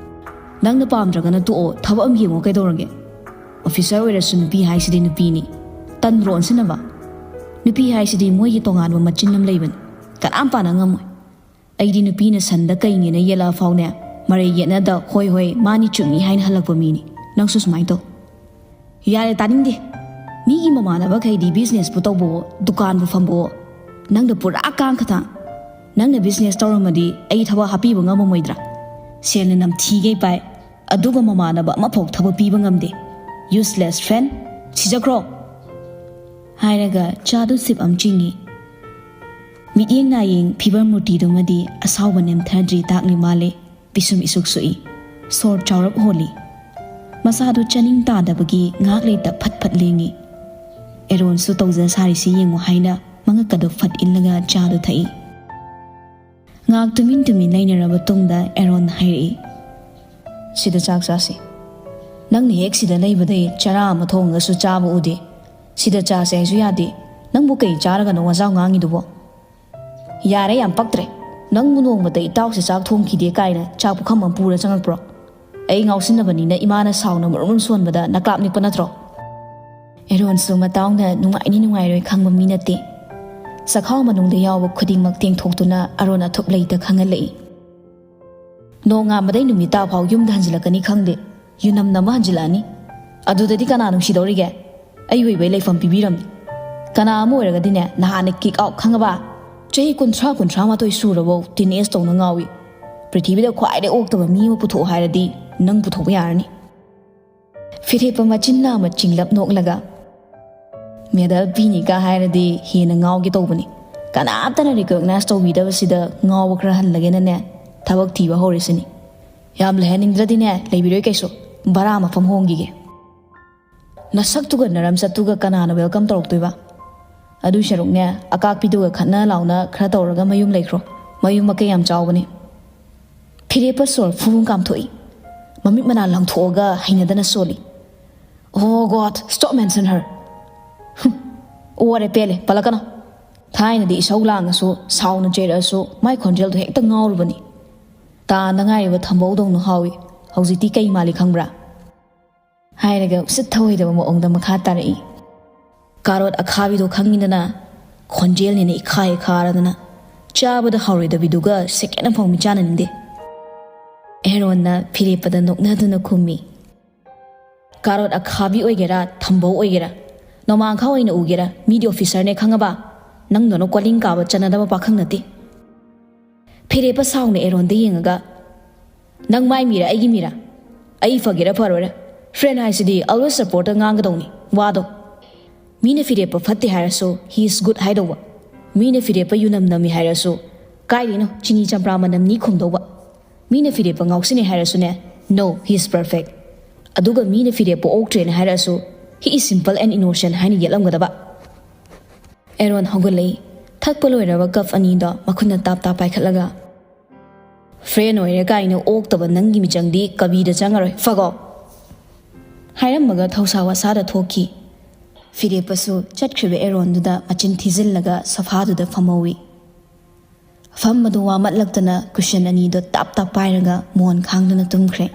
ꯅꯪꯅ ꯄꯥꯝꯗ꯭ꯔꯒꯅ ꯇꯣꯛꯑꯣ, ꯊꯕꯛ ꯑꯃ ꯌꯦꯡꯉꯣ, ꯀꯩꯗꯧꯔꯒꯦ? ꯑꯣꯐꯤꯁꯔ ꯑꯣꯏꯔꯁꯨ ꯅꯨꯄꯤ ꯍꯥꯏꯁꯤꯗꯤ ꯅꯨꯄꯤꯅꯤ꯫ ꯇꯟꯗ꯭ꯔꯣ ꯑꯣꯟꯁꯤꯟꯅꯕ? ꯅꯨꯄꯤ ꯍꯥꯏꯁꯤꯗꯤ ꯃꯣꯏꯒꯤ ꯇꯣꯉꯥꯟꯕ ꯃꯆꯤꯟ ꯑꯃ ꯂꯩꯕꯅꯤ, ꯀꯅꯥꯝ ꯄꯥꯅ ꯉꯝꯃꯣꯏ꯫ ꯑꯩꯗꯤ ꯅꯨꯄꯤꯅ ꯁꯟꯗ ꯀꯩꯅꯦꯅ ꯌꯦꯜꯂꯛꯑ ꯐꯥꯎꯅꯦ, ꯃꯔꯩ ꯌꯦꯠꯅꯗ, ꯍꯣꯏ ꯍꯣꯏ, ꯃꯥꯅꯤ ꯆꯨꯝꯃꯤ ꯍꯥꯏꯅ ꯍꯜꯂꯛꯄ ꯃꯤꯅꯤ꯫ ꯅꯪꯁꯨ ꯁꯨꯃꯥꯏꯅ ꯇꯧ"꯫ "ꯌꯥꯔꯦ, ꯇꯥꯅꯤꯡꯗꯦ꯫ ꯃꯤꯒꯤ ꯃꯃꯥꯟꯅꯕꯈꯩꯗꯤ ꯕꯤꯖꯤꯅꯦꯁꯄꯨ ꯇꯧꯕꯋꯣ, ꯗꯨꯀꯥꯟꯕꯨ ꯐꯝꯕꯋꯣ, ꯅꯪꯗ ꯄꯨꯔꯥ ꯀꯥꯡ ꯈꯇꯥꯡ꯫ ꯅꯪꯅ ꯕꯤꯖꯤꯅꯦꯁ ꯇꯧꯔꯝꯃꯗꯤ ꯑꯩ ꯊꯕꯛ ꯍꯥꯞꯄꯤꯕ ꯉꯝꯃꯝꯃꯣꯏꯗ꯭ꯔꯥ? ꯁꯦꯜꯅ ꯅꯝꯊꯤꯒꯩ ꯄꯥꯏ, ꯑꯗꯨꯒ ꯃꯃꯥꯟꯅꯕ ꯑꯃꯐꯥꯎ ꯊꯕꯛ ꯄꯤꯕ ꯉꯝꯗꯦ꯫ Useless friend, ꯁꯤꯖꯈ꯭ꯔꯣ!" ꯍꯥꯏꯔꯒ ꯆꯥꯗꯨ ꯁꯤꯞ ꯑꯃ ꯆꯤꯡꯉꯤ꯫ ꯃꯤꯠꯌꯦꯡ ꯅꯥꯌꯦꯡ ꯐꯤꯕꯝ ꯃꯨꯔꯇꯤꯗꯨꯃꯗꯤ ꯑꯁꯥꯎꯕ ꯅꯦꯝꯊꯗ꯭ꯔꯤ ꯇꯥꯛꯂꯤ ꯃꯥꯜꯂꯦ꯫ ꯄꯤꯁꯨꯝ ꯏꯁꯨꯛ ꯁꯨꯛꯏ꯫ ꯁꯣꯔ ꯆꯥꯎꯔꯞ ꯍꯣꯜꯂꯤ꯫ ꯃꯁꯥꯗꯨ ꯆꯥꯅꯤꯡ ꯇꯥꯗꯕꯒꯤ ꯉꯥꯏꯍꯥꯛ ꯂꯩꯇ ꯐꯠ ꯐꯠ ꯂꯦꯡꯉꯤ꯫ ꯑꯦꯔꯣꯟꯁꯨ ꯇꯧꯖ ꯁꯥꯔꯤꯁꯤ ꯌꯦꯡꯉꯨ ꯍꯥꯏꯅ ꯃꯉꯛꯀꯗꯨ ꯐꯠ ꯏꯜꯂꯒ ꯆꯥꯗꯨ ꯊꯛꯏ꯫ ꯉꯥꯏꯍꯥꯛ ꯇꯨꯃꯤꯟ ꯇꯨꯃꯤꯟ ꯂꯩꯅꯔꯕ ꯇꯨꯡꯗ ꯑꯦꯔꯣꯟ ꯍꯥꯏꯔꯛꯏ, "ꯁꯤꯗ ꯆꯥꯛ ꯆꯥꯁꯤ꯫ ꯅꯪꯅ ꯍꯦꯛ ꯁꯤꯗ ꯂꯩꯕꯗꯩ ꯆꯔꯥ ꯑꯃ ꯊꯣꯡꯉꯒꯁꯨ ꯆꯥꯕ ꯎꯗꯦ꯫ ꯁꯤꯗ ꯆꯥꯁꯦ ꯍꯥꯏꯁꯨ ꯌꯥꯗꯦ꯫ ꯅꯪꯕꯨ ꯀꯩ ꯆꯥꯔꯒꯅꯣ ꯋꯥꯖꯥꯎ ꯉꯥꯡꯉꯤꯗꯨꯕꯣ?" "ꯌꯥꯔꯦ, ꯌꯥꯝ ꯄꯛꯇ꯭ꯔꯦ꯫ ꯅꯪꯕꯨ ꯅꯣꯡꯃꯇ ꯏꯇꯥꯎꯁꯦ ꯆꯥꯛ ꯊꯣꯡꯈꯤꯗꯦ ꯀꯥꯏꯅ ꯆꯥꯛ ꯄꯨꯈꯝ ꯑꯃ ꯄꯨꯔ ꯆꯪꯉꯛꯄ꯭ꯔꯣ? ꯑꯩ ꯉꯥꯎꯁꯤꯟꯅꯕꯅꯤꯅ ꯏꯃꯥꯅ ꯁꯥꯎꯅ ꯃꯔꯨꯝ ꯃꯔꯨꯝ ꯁꯣꯟꯕꯗ ꯅꯀ꯭ꯂꯥꯞ ꯅꯤꯛꯄ ꯅꯠꯇ꯭ꯔꯣ?" ꯑꯦꯔꯣꯟꯁꯨ ꯃꯇꯥꯎꯅ ꯅꯨꯡꯉꯥꯏꯅꯤ ꯅꯨꯡꯉꯥꯏꯔꯣꯏ ꯈꯪꯕ ꯃꯤ ꯅꯠꯇꯦ꯫ ꯆꯈꯥꯎ ꯃꯅꯨꯡꯗ ꯌꯥꯎꯕ ꯈꯨꯗꯤꯡꯃꯛ ꯇꯦꯡꯊꯣꯛꯇꯨꯅ ꯑꯔꯣꯟ ꯑꯊꯨꯞ ꯂꯩꯇ ꯈꯪꯍꯜꯂꯛꯏ꯫ "ꯅꯣꯡꯉꯥꯟꯕꯗꯩ ꯅꯨꯃꯤꯠ ꯇꯥ ꯐꯥꯎ ꯌꯨꯝꯗ ꯍꯟꯖꯤꯜꯂꯛꯀꯅꯤ ꯈꯪꯗꯦ, ꯌꯨꯅꯝ ꯅꯝꯕ ꯍꯟꯖꯤꯜꯂꯛꯑꯅꯤ꯫ ꯑꯗꯨꯗꯗꯤ ꯀꯅꯥ ꯅꯨꯡꯁꯤꯗꯧꯔꯤꯒꯦ? ꯑꯩ ꯑꯣꯏꯕꯩ ꯂꯩꯐꯝ ꯄꯤꯕꯤꯔꯝꯅꯤ꯫ ꯀꯅꯥ ꯑꯃ ꯑꯣꯏꯔꯒꯗꯤꯅꯦ, ꯅꯍꯥꯟꯅ ꯀꯤꯛ ꯑꯥꯎꯠ, ꯈꯪꯉꯕ? ꯆꯍꯤ ꯀꯨꯟꯊ꯭ꯔꯥ, ꯀꯨꯟꯊ꯭ꯔꯥ ꯃꯥꯊꯣꯏ ꯁꯨꯔꯕꯧ ꯇꯤꯟ ꯑꯦꯖ ꯇꯧꯅ ꯉꯥꯎꯏ꯫ ꯄ꯭ꯔꯤꯊꯤꯕꯤꯗ ꯈ꯭ꯋꯥꯏꯗꯩ ꯑꯣꯛꯇꯕ ꯃꯤ ꯑꯃ ꯄꯨꯊꯣꯛꯑꯣ ꯍꯥꯏꯔꯗꯤ ꯅꯪ ꯄꯨꯊꯣꯛꯄ ꯌꯥꯔꯅꯤ꯫ ꯐꯤꯔꯦꯞꯄ ꯃꯆꯤꯟ ꯅꯥꯝꯃ ꯆꯤꯡꯂꯞ ꯅꯣꯛꯂꯒ, "ꯃꯦꯗꯜ ꯄꯤꯅꯤꯒ ꯍꯥꯏꯔꯗꯤ ꯍꯦꯟꯅ ꯉꯥꯎꯒꯦ ꯇꯧꯕꯅꯤ꯫ ꯀꯅꯥꯝꯇꯅ ꯔꯤꯀꯣꯛꯅꯥꯏꯁ ꯇꯧꯕꯤꯗꯕꯁꯤꯗ ꯉꯥꯎꯕ ꯈꯔ ꯍꯜꯂꯒꯦꯅꯅꯦ ꯊꯕꯛ ꯊꯤꯕ ꯍꯧꯔꯤꯁꯤꯅꯤ꯫ ꯌꯥꯝ ꯂꯩꯍꯟꯅꯤꯡꯗ꯭ꯔꯗꯤꯅꯦ ꯂꯩꯕꯤꯔꯣꯏ ꯀꯩꯁꯨ, ꯚꯔꯥ ꯃꯐꯝ ꯍꯣꯡꯈꯤꯒꯦ꯫ ꯅꯁꯛꯇꯨꯒ ꯅꯔꯝꯆꯠꯇꯨꯒ ꯀꯅꯥꯅ ꯋꯦꯜꯀꯝ ꯇꯧꯔꯛꯇꯣꯏꯕ? ꯑꯗꯨꯏ ꯁꯔꯨꯛꯅꯦ ꯑꯀꯥꯛꯄꯤꯗꯨꯒ ꯈꯠꯅ ꯂꯥꯎꯅ ꯈꯔ ꯇꯧꯔꯒ ꯃꯌꯨꯝ ꯂꯩꯈ꯭ꯔꯣ꯫ ꯃꯌꯨꯝ ꯃꯀꯩ ꯌꯥꯝ ꯆꯥꯎꯕꯅꯤ꯫" ꯐꯤꯔꯦꯞꯄ ꯁꯣꯔ ꯐꯨ ꯐꯨ ꯀꯥꯝꯊꯣꯛꯏ꯫ ꯃꯃꯤꯠ ꯃꯅꯥ ꯂꯪꯊꯣꯛꯑꯒ ꯍꯩꯅꯗꯅ ꯁꯣꯜꯂꯤ꯫ "Oh God, stop mention her!" "ꯍꯨꯝ, ꯑꯣꯔꯦ ꯄꯦꯜꯂꯦ, ꯄꯜꯂꯛꯀꯅꯣ꯫" ꯊꯥꯏꯅꯗꯤ ꯏꯁꯧ ꯂꯥꯡꯉꯁꯨ, ꯁꯥꯎꯅ ꯆꯩꯔꯛꯑꯁꯨ ꯃꯥꯏ ꯈꯣꯟꯖꯦꯜꯗꯣ ꯍꯦꯛꯇ ꯉꯥꯎꯔꯨꯕꯅꯤ꯫ ꯇꯥꯟꯗ ꯉꯥꯏꯔꯤꯕ ꯊꯝꯕꯧꯗꯧꯅ ꯍꯥꯎꯏ꯫ ꯍꯧꯖꯤꯛꯇꯤ ꯀꯩ ꯃꯥꯜꯂꯤ ꯈꯪꯕ꯭ꯔꯥ? ꯍꯥꯏꯔꯒ ꯎꯁꯤꯠ ꯊꯑꯣꯏꯗꯕ ꯃꯑꯣꯡꯗ ꯃꯈꯥ ꯇꯥꯔꯛꯏ꯫ "ꯀꯥꯔꯣꯠ ꯑꯈꯥꯕꯤꯗꯣ ꯈꯪꯉꯤꯗꯅ, ꯈꯣꯟꯖꯦꯜꯅꯤꯅ ꯏꯈꯥ ꯏꯈꯥꯔꯗꯅ, ꯆꯥꯕꯗ ꯍꯥꯎꯔꯣꯏꯗꯕꯤꯗꯨꯒ ꯁꯦꯀꯦꯟ ꯑꯃꯐꯥꯎ ꯃꯤꯆꯥꯟꯅꯅꯤꯡꯗꯦ꯫" ꯑꯦꯔꯣꯟꯅ ꯐꯤꯔꯦꯞꯄꯗ ꯅꯣꯛꯅꯗꯨꯅ ꯈꯨꯝꯃꯤ꯫ "ꯀꯥꯔꯣꯠ ꯑꯈꯥꯕꯤ ꯑꯣꯏꯒꯦꯔꯥ, ꯊꯝꯕꯧ ꯑꯣꯏꯒꯦꯔꯥ, ꯅꯣꯡꯃꯥꯡꯈꯥ ꯑꯣꯏꯅ ꯎꯒꯦꯔꯥ, ꯃꯤꯗꯤ ꯑꯣꯐꯤꯁꯔꯅꯦ ꯈꯪꯉꯕ? ꯅꯪꯗꯧꯅ ꯀꯣꯂꯤꯡ ꯀꯥꯕ ꯆꯟꯅꯗꯕ ꯄꯥꯈꯪ ꯅꯠꯇꯦ꯫" ꯐꯤꯔꯦꯞꯄ ꯁꯥꯎꯅ ꯑꯦꯔꯣꯟꯗ ꯌꯦꯡꯉꯒ, "ꯅꯪ ꯃꯥꯏ ꯃꯤꯔꯥ, ꯑꯩꯒꯤ ꯃꯤꯔꯥ? ꯑꯩ ꯐꯒꯦꯔꯥ ꯐꯔꯣꯏꯔꯥ, ꯐ꯭ꯔꯦꯟ ꯍꯥꯏꯁꯤꯗꯤ always supportꯇ ꯉꯥꯡꯒꯗꯧꯅꯤ ꯋꯥꯗꯣ꯫ ꯃꯤꯅ ꯐꯤꯔꯦꯞꯄ ꯐꯠꯇꯦ ꯍꯥꯏꯔꯁꯨ, he is good ꯍꯥꯏꯗꯧꯕ꯫ ꯃꯤꯅ ꯐꯤꯔꯦꯞꯄ ꯌꯨꯅꯝ ꯅꯝꯃꯤ ꯍꯥꯏꯔꯁꯨ, ꯀꯥꯏꯗꯩꯅꯣ, ꯆꯤꯅꯤ ꯆꯝꯄ꯭ꯔꯥ ꯃꯅꯝꯅꯤ ꯈꯨꯝꯗꯧꯕ꯫ ꯃꯤꯅ ꯐꯤꯔꯦꯞꯄ ꯉꯥꯎꯁꯤꯟꯅꯩ ꯍꯥꯏꯔꯁꯨꯅꯦ, no, he is perfect꯫ ꯑꯗꯨꯒ ꯃꯤꯅ ꯐꯤꯔꯦꯞꯄ ꯑꯣꯛꯇ꯭ꯔꯦꯅ ꯍꯥꯏꯔꯛꯑꯁꯨ, he is simple and innocent ꯍꯥꯏꯅ ꯌꯦꯠꯂꯝꯒꯗꯕ꯫" ꯑꯦꯔꯣꯟ ꯍꯧꯒꯠꯂꯛꯏ꯫ ꯊꯛꯄ ꯂꯣꯏꯔꯕ ꯀꯞ ꯑꯅꯤꯗꯣ ꯃꯈꯨꯠꯅ ꯇꯥꯞ ꯇꯥꯞ ꯄꯥꯏꯈꯠꯂꯒ, "ꯐ꯭ꯔꯦꯟ ꯑꯣꯏꯔꯦ ꯀꯥꯏꯅ ꯑꯣꯛꯇꯕ ꯅꯪꯒꯤ ꯃꯤꯆꯪꯗꯤ ꯀꯕꯤꯗ ꯆꯪꯉꯔꯣꯏ, ꯐꯒꯣ!" ꯍꯥꯏꯔꯝꯃꯒ ꯊꯧꯁꯥ ꯋꯥꯁꯥꯗ ꯊꯣꯛꯈꯤ꯫ ꯐꯤꯔꯦꯞꯄꯁꯨ ꯆꯠꯈ꯭ꯔꯤꯕ ꯑꯦꯔꯣꯟꯗꯨꯗ ꯃꯆꯤꯟ ꯊꯤꯖꯤꯜꯂꯒ ꯁꯣꯐꯥꯗꯨꯗ ꯐꯝꯍꯧꯏ꯫ ꯐꯝꯕꯗꯨ ꯋꯥꯃꯠꯂꯛꯇꯅ ꯀꯨꯁꯟ ꯑꯅꯤꯗꯣ ꯇꯥꯞ ꯇꯥꯞ ꯄꯥꯏꯔꯒ ꯃꯣꯟ ꯈꯥꯡꯗꯨꯅ ꯇꯨꯝꯈ꯭ꯔꯦ꯫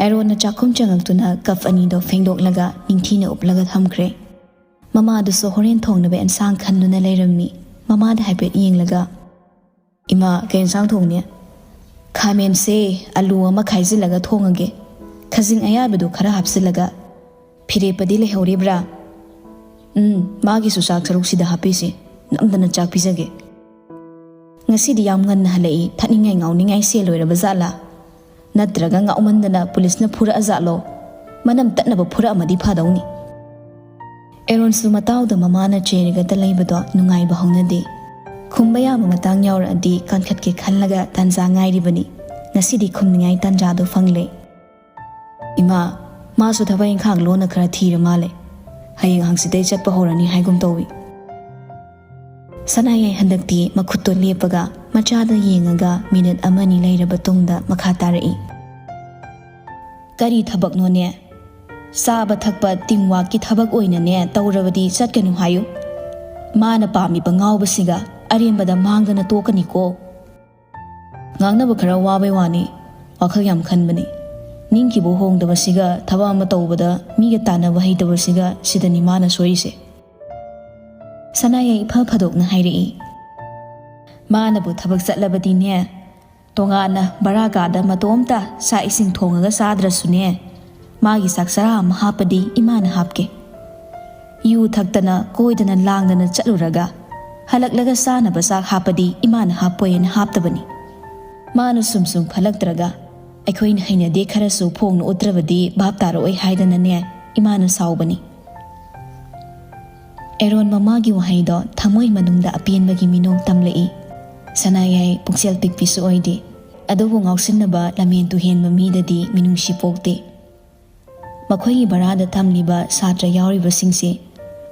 ꯑꯦꯔꯣꯟꯅ ꯆꯥꯛꯈꯨꯝ ꯆꯪꯉꯛꯇꯨꯅ ꯀꯞ ꯑꯅꯤꯗꯣ ꯐꯦꯡꯗꯣꯛꯂꯒ ꯅꯤꯡꯊꯤꯅ ꯎꯞꯂꯒ ꯊꯝꯈ꯭ꯔꯦ꯫ ꯃꯃꯥꯗꯨꯁꯨ ꯍꯣꯔꯦꯟ ꯊꯣꯡꯅꯕ ꯑꯦꯟꯁꯥꯡ ꯈꯟꯗꯨꯅ ꯂꯩꯔꯝꯃꯤ꯫ ꯃꯃꯥꯗ ꯍꯥꯏꯐꯦꯠ ꯌꯦꯡꯂꯒ, "ꯏꯃꯥ, ꯀꯩ ꯑꯦꯟꯁꯥꯡ ꯊꯣꯡꯅꯤ?" "ꯈꯥꯃꯦꯟꯁꯦ ꯑꯂꯨ ꯑꯃ ꯈꯥꯏꯖꯤꯜꯂꯒ ꯊꯣꯡꯉꯒꯦ꯫ ꯈꯖꯤꯡ ꯑꯌꯥꯏꯕꯗꯨ ꯈꯔ ꯍꯥꯞꯆꯤꯜꯂꯒ꯫ ꯐꯤꯔꯦꯞꯄꯗꯤ ꯂꯩꯍꯧꯔꯤꯕ꯭ꯔꯥ?" "ꯎꯝ, ꯃꯥꯒꯤꯁꯨ ꯆꯥꯛ ꯁꯔꯨꯛꯁꯤꯗ ꯍꯥꯞꯄꯤꯁꯤ꯫ ꯅꯝꯗꯅ ꯆꯥꯛ ꯄꯤꯖꯒꯦ꯫ ꯉꯁꯤꯗꯤ ꯌꯥꯝ ꯉꯟꯅ ꯍꯜꯂꯛꯏ, ꯊꯛꯅꯤꯡꯉꯥꯏ ꯉꯥꯎꯅꯤꯡꯉꯥꯏ ꯁꯦꯜ ꯂꯣꯏꯔꯕ ꯖꯥꯠꯂꯥ?" ꯅꯠꯇ꯭ꯔꯒ ꯉꯥꯎꯃꯟꯗꯅ ꯄꯨꯂꯤꯁꯅ ꯐꯨꯔꯛꯑꯖꯥꯠꯂꯣ? ꯃꯅꯝ ꯇꯠꯅꯕ ꯐꯨꯔꯛꯑꯝꯃꯗꯤ ꯐꯗꯧꯅꯤ꯫ ꯑꯦꯔꯣꯟꯁꯨ ꯃꯇꯥꯎꯗ ꯃꯃꯥꯅ ꯆꯦꯔꯒꯇ ꯂꯩꯕꯗꯣ ꯅꯨꯡꯉꯥꯏꯕ ꯍꯧꯅꯗꯦ꯫ ꯈꯨꯝꯕ ꯌꯥꯕ ꯃꯇꯥꯡ ꯌꯥꯎꯔꯛꯑꯗꯤ ꯀꯟꯈꯠꯀꯦ ꯈꯜꯂꯒ ꯇꯥꯟꯖꯥ ꯉꯥꯏꯔꯤꯕꯅꯤ꯫ ꯉꯁꯤꯗꯤ ꯈꯨꯝꯅꯤꯡꯉꯥꯏ ꯇꯥꯟꯖꯥꯗꯣ ꯐꯪꯂꯦ꯫ "ꯏꯃꯥ, ꯃꯥꯁꯨ ꯊꯕꯛ ꯏꯪꯈꯥꯡ ꯂꯣꯟꯅ ꯈꯔ ꯊꯤꯔ ꯃꯥꯜꯂꯦ꯫ ꯍꯌꯦꯡ ꯍꯪꯆꯤꯠꯇꯩ ꯆꯠꯄ ꯍꯧꯔꯅꯤ ꯍꯥꯏꯒꯨꯝ ꯇꯧꯏ꯫" ꯁꯅꯥꯌꯥꯏ ꯍꯟꯗꯛꯇꯤ ꯃꯈꯨꯠꯇꯣ ꯂꯦꯞꯄꯒ ꯃꯆꯥꯗ ꯌꯦꯡꯉꯒ ꯃꯤꯅꯤꯠ ꯑꯃꯅꯤ ꯂꯩꯔꯕ ꯇꯨꯡꯗ ꯃꯈꯥ ꯇꯥꯔꯛꯏ꯫ "ꯀꯔꯤ ꯊꯕꯛꯅꯣꯅꯦ? ꯆꯥꯕ ꯊꯛꯄ ꯇꯤꯝ ꯋꯥꯛꯀꯤ ꯊꯕꯛ ꯑꯣꯏꯅꯅꯦ ꯇꯧꯔꯕꯗꯤ ꯆꯠꯀꯅꯨ ꯍꯥꯏꯌꯨ꯫ ꯃꯥꯅ ꯄꯥꯝꯃꯤꯕ ꯉꯥꯎꯕꯁꯤꯒ ꯑꯔꯦꯝꯕꯗ ꯃꯥꯡꯗꯅ ꯇꯣꯛꯀꯅꯤꯀꯣ꯫" ꯉꯥꯡꯅꯕ ꯈꯔ ꯋꯥꯕꯩ ꯋꯥꯅꯤ, ꯋꯥꯈꯜ ꯌꯥꯝ ꯈꯟꯕꯅꯤ꯫ ꯅꯤꯡꯈꯤꯕ ꯍꯣꯡꯗꯕꯁꯤꯒ ꯊꯕꯛ ꯑꯃ ꯇꯧꯕꯗ ꯃꯤꯒ ꯇꯥꯟꯅꯕ ꯍꯩꯇꯕꯁꯤꯒ ꯁꯤꯗꯅꯤ ꯃꯥꯅ ꯁꯣꯏꯔꯤꯁꯦ꯫ ꯁꯅꯥꯌꯥꯏ ꯏꯐ ꯐꯗꯣꯛꯅ ꯍꯥꯏꯔꯛꯏ꯫ "ꯃꯥꯅꯕꯨ ꯊꯕꯛ ꯆꯠꯂꯕꯗꯤꯅꯦ, ꯇꯣꯉꯥꯟꯅ ꯕꯔꯥ ꯀꯥꯗ ꯃꯇꯣꯝꯇ ꯆꯥꯛ ꯏꯁꯤꯡ ꯊꯣꯡꯉꯒ ꯆꯥꯗ꯭ꯔꯁꯨꯅꯦ, ꯃꯥꯒꯤ ꯆꯥꯛ ꯆꯔꯥ ꯑꯃ ꯍꯥꯞꯄꯗꯤ ꯏꯃꯥꯅ ꯍꯥꯞꯀꯦ꯫ ꯌꯨ ꯊꯛꯇꯅ ꯀꯣꯏꯗꯅ ꯂꯥꯡꯗꯅ ꯆꯠꯂꯨꯔꯒ ꯍꯜꯂꯛꯂꯒ ꯆꯥꯅꯕ ꯆꯥꯛ ꯍꯥꯞꯄꯗꯤ ꯏꯃꯥꯅ ꯍꯥꯞꯄꯣꯏꯅ ꯍꯥꯞꯇꯕꯅꯤ꯫ ꯃꯥꯅ ꯁꯨꯝ ꯁꯨꯝ ꯈꯜꯂꯛꯇ꯭ꯔꯒ ꯑꯩꯈꯣꯏꯅ ꯍꯩꯅꯗꯦ ꯈꯔꯁꯨ ꯐꯣꯡꯅ ꯎꯠꯇ꯭ꯔꯕꯗꯤ ꯚꯥꯞ ꯇꯥꯔꯛꯑꯣꯏ ꯍꯥꯏꯗꯅꯅꯦ ꯏꯃꯥꯅ ꯁꯥꯎꯕꯅꯤ꯫" ꯑꯦꯔꯣꯟ ꯃꯃꯥꯒꯤ ꯋꯥꯍꯩꯗꯣ ꯊꯃꯣꯏ ꯃꯅꯨꯡꯗ ꯑꯄꯦꯟꯕꯒꯤ ꯃꯤꯅꯣꯡ ꯇꯝꯂꯛꯏ꯫ ꯁꯅꯥꯌꯥꯏ ꯄꯨꯛꯆꯦꯜ ꯄꯤꯛꯄꯤꯁꯨ ꯑꯣꯏꯗꯦ, ꯑꯗꯨꯕꯨ ꯉꯥꯎꯁꯤꯟꯅꯕ ꯂꯝꯍꯦꯟ ꯇꯨꯍꯦꯟꯕ ꯃꯤꯗꯗꯤ ꯃꯤꯅꯨꯡꯁꯤ ꯄꯣꯛꯇꯦ꯫ ꯃꯈꯣꯏꯒꯤ ꯚꯔꯥꯗ ꯊꯝꯂꯤꯕ ꯁꯥꯇ꯭ꯔ ꯌꯥꯎꯔꯤꯕꯁꯤꯡꯁꯦ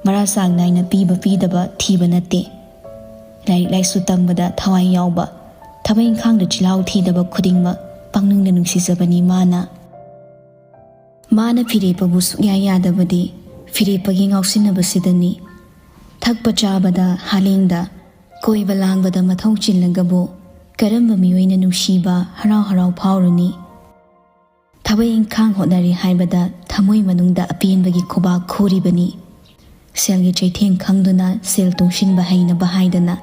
ꯚꯔꯥ ꯆꯥꯡ ꯅꯥꯏꯅ ꯄꯤꯕ ꯄꯤꯗꯕ ꯊꯤꯕ ꯅꯠꯇꯦ꯫ ꯂꯥꯏꯔꯤꯛ ꯂꯥꯏꯁꯨ ꯇꯝꯕꯗ ꯊꯋꯥꯏ ꯌꯥꯎꯕ, ꯊꯕꯛ ꯏꯪꯈꯥꯡꯗ ꯆꯤꯜꯍꯥꯎ ꯊꯤꯗꯕ ꯈꯨꯗꯤꯡꯃꯛ ꯄꯪꯅꯨꯡꯗ ꯅꯨꯡꯁꯤꯖꯕꯅꯤ ꯃꯥꯅ꯫ ꯃꯥꯅ ꯐꯤꯔꯦꯞꯄꯕꯨ ꯁꯨꯛꯌꯥ ꯌꯥꯗꯕꯗꯤ ꯐꯤꯔꯦꯞꯄꯒꯤ ꯉꯥꯎꯁꯤꯟꯅꯕꯁꯤꯗꯅꯤ꯫ ꯊꯛꯄ ꯆꯥꯕꯗ, ꯍꯥꯂꯦꯡꯗ, ꯀꯣꯏꯕ ꯂꯥꯡꯕꯗ ꯃꯊꯧ ꯆꯤꯜꯂꯒꯕꯨ ꯀꯔꯝꯕ ꯃꯤꯑꯣꯏꯅ ꯅꯨꯡꯁꯤꯕ, ꯍꯔꯥꯎ ꯍꯔꯥꯎ ꯐꯥꯎꯔꯨꯅꯤ? ꯊꯕꯛ ꯏꯪꯈꯥꯡ ꯍꯣꯠꯅꯔꯤ ꯍꯥꯏꯕꯗ ꯊꯃꯣꯏ ꯃꯅꯨꯡꯗ ꯑꯄꯦꯟꯕꯒꯤ ꯈꯨꯕꯥꯛ ꯈꯨꯔꯤꯕꯅꯤ꯫ ꯁꯦꯜꯒꯤ ꯆꯩꯊꯦꯡ ꯈꯪꯗꯨꯅ ꯁꯦꯜ ꯇꯨꯡꯁꯤꯟꯕ ꯍꯩꯅꯕ ꯍꯥꯏꯗꯅ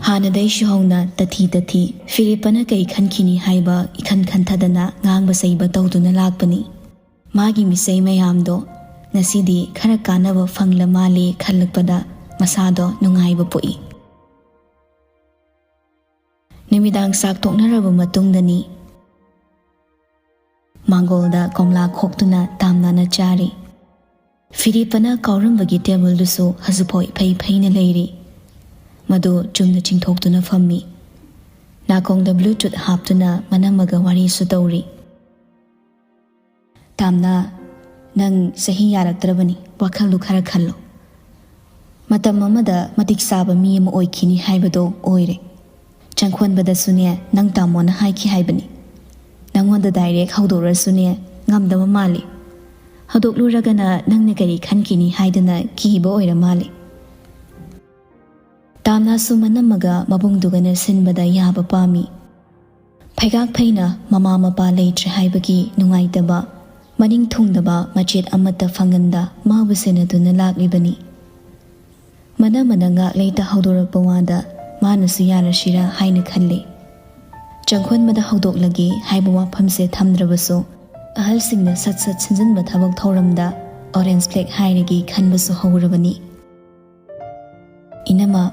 ꯍꯥꯟꯅꯗꯩꯁꯨ ꯍꯧꯅ ꯇꯊꯤ ꯇꯊꯤ, ꯐꯤꯔꯦꯞꯄꯅ ꯀꯩ ꯈꯟꯈꯤꯅꯤ ꯍꯥꯏꯕ ꯏꯈꯟ ꯈꯟꯊꯗꯅ ꯉꯥꯡꯕ ꯆꯩꯕ ꯇꯧꯗꯨꯅ ꯂꯥꯛꯄꯅꯤ꯫ ꯃꯥꯒꯤ ꯃꯤꯆꯩ ꯃꯌꯥꯝꯗꯣ ꯉꯁꯤꯗꯤ ꯈꯔ ꯀꯥꯟꯅꯕ ꯐꯪꯂ ꯃꯥꯜꯂꯦ ꯈꯜꯂꯛꯄꯗ ꯃꯁꯥꯗꯣ ꯅꯨꯡꯉꯥꯏꯕ ꯄꯣꯛꯏ꯫ ꯅꯨꯃꯤꯗꯥꯡ ꯆꯥꯛ ꯇꯣꯛꯅꯔꯕ ꯃꯇꯨꯡꯗꯅꯤ꯫ ꯃꯥꯡꯒꯣꯜꯗ ꯀꯣꯝꯂꯥ ꯈꯣꯛꯇꯨꯅ ꯇꯥꯝꯅꯥꯅ ꯆꯥꯔꯤ꯫ ꯐꯤꯔꯦꯞꯄꯅ ꯀꯥꯎꯔꯝꯕꯒꯤ ꯇꯦꯕꯜꯗꯨꯁꯨ ꯍꯧꯖꯤꯛꯐꯥꯎ ꯏꯐꯩ ꯐꯩꯅ ꯂꯩꯔꯤ꯫ ꯃꯗꯨ ꯆꯨꯝꯅ ꯆꯤꯡꯊꯣꯛꯇꯨꯅ ꯐꯝꯃꯤ꯫ ꯅꯥꯀꯣꯡꯗ ꯕ꯭ꯂꯨꯇꯨꯠ ꯍꯥꯞꯇꯨꯅ ꯃꯅꯝꯃꯒ ꯋꯥꯔꯤꯁꯨ ꯇꯧꯔꯤ꯫ "ꯇꯥꯝꯅꯥ, ꯅꯪ ꯆꯍꯤ ꯌꯥꯔꯛꯇ꯭ꯔꯕꯅꯤ, ꯋꯥꯈꯜꯗꯨ ꯈꯔ ꯈꯜꯂꯣ꯫ ꯃꯇꯝ ꯑꯃꯗ ꯃꯇꯤꯛ ꯆꯥꯕ ꯃꯤ ꯑꯃ ꯑꯣꯏꯈꯤꯅꯤ ꯍꯥꯏꯕꯗꯣ ꯑꯣꯏꯔꯦ꯫ ꯆꯪꯈꯣꯟꯕꯗꯁꯨꯅꯦ, ꯅꯪ ꯇꯥꯃꯣꯅ ꯍꯥꯏꯈꯤ ꯍꯥꯏꯕꯅꯤ꯫ ꯅꯪꯉꯣꯟꯗ ꯗꯥꯏꯔꯦꯛ ꯍꯧꯗꯣꯛꯔꯁꯨꯅꯦ, ꯉꯝꯗꯕ ꯃꯥꯜꯂꯤ꯫ ꯍꯧꯗꯣꯛꯂꯨꯔꯒꯅ ꯅꯪꯅ ꯀꯔꯤ ꯈꯟꯈꯤꯅꯤ ꯍꯥꯏꯗꯅ ꯀꯤꯕ ꯑꯣꯏꯔ ꯃꯥꯜꯂꯤ꯫" ꯇꯥꯝꯅꯥꯁꯨ ꯃꯅꯝꯃꯒ ꯃꯕꯨꯡꯗꯨꯒꯅ ꯁꯤꯟꯕꯗ ꯌꯥꯕ ꯄꯥꯝꯃꯤ꯫ ꯐꯩꯒꯥꯛ ꯐꯩꯅ ꯃꯃꯥ ꯃꯄꯥ ꯂꯩꯇ꯭ꯔꯦ ꯍꯥꯏꯕꯒꯤ ꯅꯨꯡꯉꯥꯏꯇꯕ, ꯃꯅꯤꯡ ꯊꯨꯡꯗꯕ ꯃꯆꯦꯠ ꯑꯃꯠꯇ ꯐꯪꯍꯟꯗ ꯃꯥꯕꯨ ꯁꯦꯟꯅꯗꯨꯅ ꯂꯥꯛꯂꯤꯕꯅꯤ꯫ ꯃꯅꯝꯃꯅ ꯉꯥꯛ ꯂꯩꯇ ꯍꯧꯗꯣꯔꯛꯄ ꯋꯥꯗ ꯃꯥꯅꯁꯨ ꯌꯥꯔꯁꯤꯔꯥ ꯍꯥꯏꯅ ꯈꯜꯂꯤ꯫ ꯆꯪꯈꯣꯟꯕꯗ ꯍꯧꯗꯣꯛꯂꯒꯦ ꯍꯥꯏꯕ ꯋꯥꯐꯝꯁꯦ ꯊꯝꯗ꯭ꯔꯕꯁꯨ, ꯑꯍꯜꯁꯤꯡꯅ ꯁꯠ ꯁꯠ ꯁꯤꯟꯖꯤꯟꯕ ꯊꯕꯛ ꯊꯧꯔꯝꯗ ꯑꯣꯔꯦꯟꯖ ꯐ꯭ꯂꯦꯛ ꯍꯥꯏꯔꯒꯦ ꯈꯟꯕꯁꯨ ꯍꯧꯔꯕꯅꯤ꯫ "ꯏꯅꯝꯃ,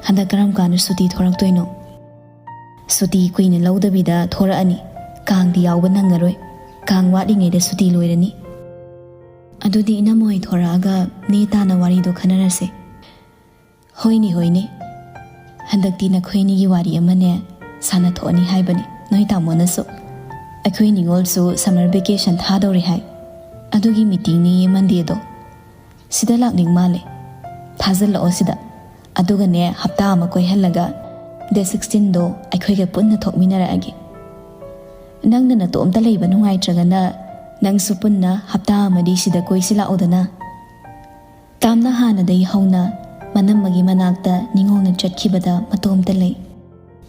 ꯍꯟꯗꯛ ꯀꯔꯝ ꯀꯥꯟꯗ ꯁꯨꯇꯤ ꯊꯣꯔꯛꯇꯣꯏꯅꯣ?" "ꯁꯨꯇꯤ ꯀꯨꯏꯅ ꯂꯧꯗꯕꯤꯗ ꯊꯣꯔꯛꯑꯅꯤ꯫ ꯀꯥꯡꯗꯤ ꯌꯥꯎꯕ ꯅꯪꯉꯔꯣꯏ꯫ ꯀꯥꯡ ꯋꯥꯠꯂꯤꯉꯩꯗ ꯁꯨꯇꯤ ꯂꯣꯏꯔꯅꯤ꯫" "ꯑꯗꯨꯗꯤ ꯏꯅꯝꯃ ꯍꯣꯏ ꯊꯣꯔꯛꯑꯒ ꯅꯦ ꯇꯥꯅ ꯋꯥꯔꯤꯗꯣ ꯈꯟꯅꯔꯁꯦ꯫" "ꯍꯣꯏꯅꯦ, ꯍꯣꯏꯅꯦ꯫ ꯍꯟꯗꯛꯇꯤ ꯅꯈꯣꯏꯅꯤꯒꯤ ꯋꯥꯔꯤ ꯑꯃꯅꯦ ꯁꯥꯟꯅꯊꯣꯛꯑꯅꯤ ꯍꯥꯏꯕꯅꯤ ꯅꯣꯏ ꯇꯥꯃꯣꯅꯁꯨ꯫ ꯑꯩꯈꯣꯏ ꯅꯤꯉꯣꯜꯁꯨ ꯁꯝꯃꯔ ꯚꯦꯀꯦꯁꯟ ꯊꯥꯗꯧꯔꯦ ꯍꯥꯏ꯫ ꯑꯗꯨꯒꯤ ꯃꯤꯇꯤꯡꯅꯦꯌꯦ ꯃꯟꯗꯦꯗꯣ꯫ ꯁꯤꯗ ꯂꯥꯛꯅꯤꯡ ꯃꯥꯜꯂꯦ꯫ ꯊꯥꯖꯤꯜꯂꯛꯑꯣ ꯁꯤꯗ꯫ ꯑꯗꯨꯒꯅꯦ, ꯍꯞꯇꯥ ꯑꯃ ꯀꯣꯏꯍꯜꯂꯒ ꯗꯦꯠ ꯁꯤꯛꯁꯇꯤꯟꯗꯣ ꯑꯩꯈꯣꯏꯒ ꯄꯨꯟꯅ ꯊꯣꯛꯃꯤꯟꯅꯔꯛꯑꯒꯦ꯫ ꯅꯪꯅ ꯅꯇꯣꯝꯇ ꯂꯩꯕ ꯅꯨꯡꯉꯥꯏꯇ꯭ꯔꯒꯅ ꯅꯪꯁꯨ ꯄꯨꯟꯅ ꯍꯞꯇꯥ ꯑꯃꯗꯤ ꯁꯤꯗ ꯀꯣꯏꯁꯤ ꯂꯥꯛꯑꯣꯗꯅ꯫" ꯇꯥꯝꯅ ꯍꯥꯟꯅꯗꯒꯤ ꯍꯧꯅ ꯃꯅꯝꯃꯒꯤ ꯃꯅꯥꯛꯇ ꯅꯤꯉꯣꯜꯅ ꯆꯠꯈꯤꯕꯗ ꯃꯇꯣꯝꯇ ꯂꯩ꯫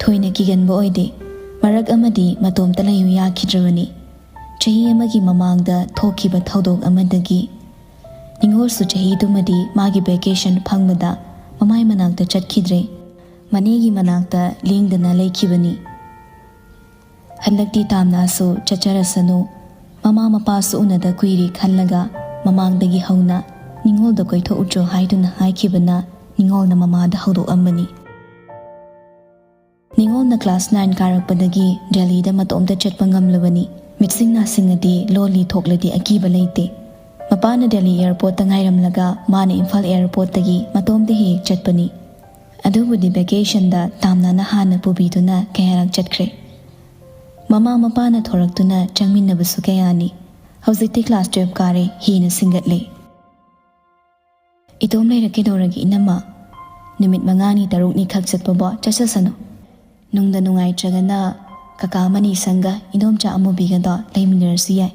ꯊꯣꯏꯅ ꯀꯤꯒꯟꯕ ꯑꯣꯏꯗꯦ꯫ ꯃꯔꯛ ꯑꯃꯗꯤ ꯃꯇꯣꯝꯇ ꯂꯩꯌꯨ ꯌꯥꯈꯤꯗ꯭ꯔꯕꯅꯤ꯫ ꯆꯍꯤ ꯑꯃꯒꯤ ꯃꯃꯥꯡꯗ ꯊꯣꯛꯈꯤꯕ ꯊꯧꯗꯣꯛ ꯑꯃꯗꯒꯤ꯫ ꯅꯤꯉꯣꯜꯁꯨ ꯆꯍꯤꯗꯨꯃꯗꯤ ꯃꯥꯒꯤ ꯚꯦꯀꯦꯁꯟ ꯐꯪꯕꯗ ꯃꯃꯥꯏ ꯃꯅꯥꯛꯇ ꯆꯠꯈꯤꯗ꯭ꯔꯦ꯫ ꯃꯅꯦꯒꯤ ꯃꯅꯥꯛꯇ ꯂꯦꯡꯗꯅ ꯂꯩꯈꯤꯕꯅꯤ꯫ ꯍꯟꯗꯛꯇꯤ ꯇꯥꯝꯅꯥꯁꯨ ꯆꯠꯆꯔꯁꯅꯨ, ꯃꯃꯥ ꯃꯄꯥꯁꯨ ꯎꯅꯗ ꯀꯨꯏꯔꯦ ꯈꯜꯂꯒ ꯃꯃꯥꯡꯗꯒꯤ ꯍꯧꯅ ꯅꯤꯉꯣꯜꯗ ꯀꯣꯏꯊꯣꯛꯎꯆꯣ ꯍꯥꯏꯗꯨꯅ ꯍꯥꯏꯈꯤꯕꯅ ꯅꯤꯉꯣꯜꯅ ꯃꯃꯥꯗ ꯍꯧꯗꯣꯛꯑꯝꯕꯅꯤ꯫ ꯅꯤꯉꯣꯜꯅ ꯀ꯭ꯂꯥꯁ ꯅꯥꯏꯟ ꯀꯥꯔꯛꯄꯗꯒꯤ ꯗꯦꯜꯂꯤꯗ ꯃꯇꯣꯝꯇ ꯆꯠꯄ ꯉꯝꯂꯕꯅꯤ꯫ ꯃꯤꯠꯁꯤꯡ ꯅꯥꯁꯤꯡꯉꯗꯤ ꯂꯣꯜꯂꯤ ꯊꯣꯛꯂꯗꯤ ꯑꯀꯤꯕ ꯂꯩꯇꯦ꯫ ꯃꯄꯥꯅ ꯗꯦꯜꯂꯤ ꯑꯦꯌꯔꯄꯣꯔꯠꯇ ꯉꯥꯏꯔꯝꯂꯒ ꯃꯥꯅ ꯏꯝꯐꯥꯜ ꯑꯦꯌꯔꯄꯣꯔꯠꯇꯒꯤ ꯃꯇꯣꯝꯇ ꯍꯦꯛ ꯍꯦꯛ ꯆꯠꯄꯅꯤ꯫ ꯑꯗꯨꯕꯨꯗꯤ ꯚꯦꯀꯦꯁꯟꯗ ꯇꯥꯝꯅꯥꯅ ꯍꯥꯟꯅ ꯄꯨꯕꯤꯗꯨꯅ ꯀꯌꯥꯔꯛ ꯆꯠꯈ꯭ꯔꯦ꯫ ꯃꯃꯥ ꯃꯄꯥꯅ ꯊꯣꯔꯛꯇꯨꯅ ꯆꯪꯃꯤꯟꯅꯕꯁꯨ ꯀꯌꯥꯅꯤ꯫ ꯍꯧꯖꯤꯛꯇꯤ ꯀ꯭ꯂꯥꯁ ꯇꯨꯌꯦꯜꯐ ꯀꯥꯔꯦ, ꯍꯦꯟꯅ ꯁꯤꯡꯒꯠꯂꯦ꯫ "ꯏꯇꯣꯝ ꯂꯩꯔꯛꯀꯦꯗꯧꯔꯒꯦ ꯏꯅꯝꯃ? ꯅꯨꯃꯤꯠ ꯃꯉꯥꯅꯤ ꯇꯔꯨꯛꯅꯤ ꯈꯛ ꯆꯠꯄꯕꯣ ꯆꯠꯆꯁꯅꯨ꯫ ꯅꯨꯡꯗ ꯅꯨꯡꯉꯥꯏꯇ꯭ꯔꯒꯅ ꯀꯀꯥ ꯃꯅꯤꯁꯪꯒ ꯏꯟꯗꯣꯝꯆꯥ ꯑꯃꯨꯕꯤꯒꯗꯣ ꯂꯩꯃꯤꯟꯅꯔꯁꯨ ꯌꯥꯏ꯫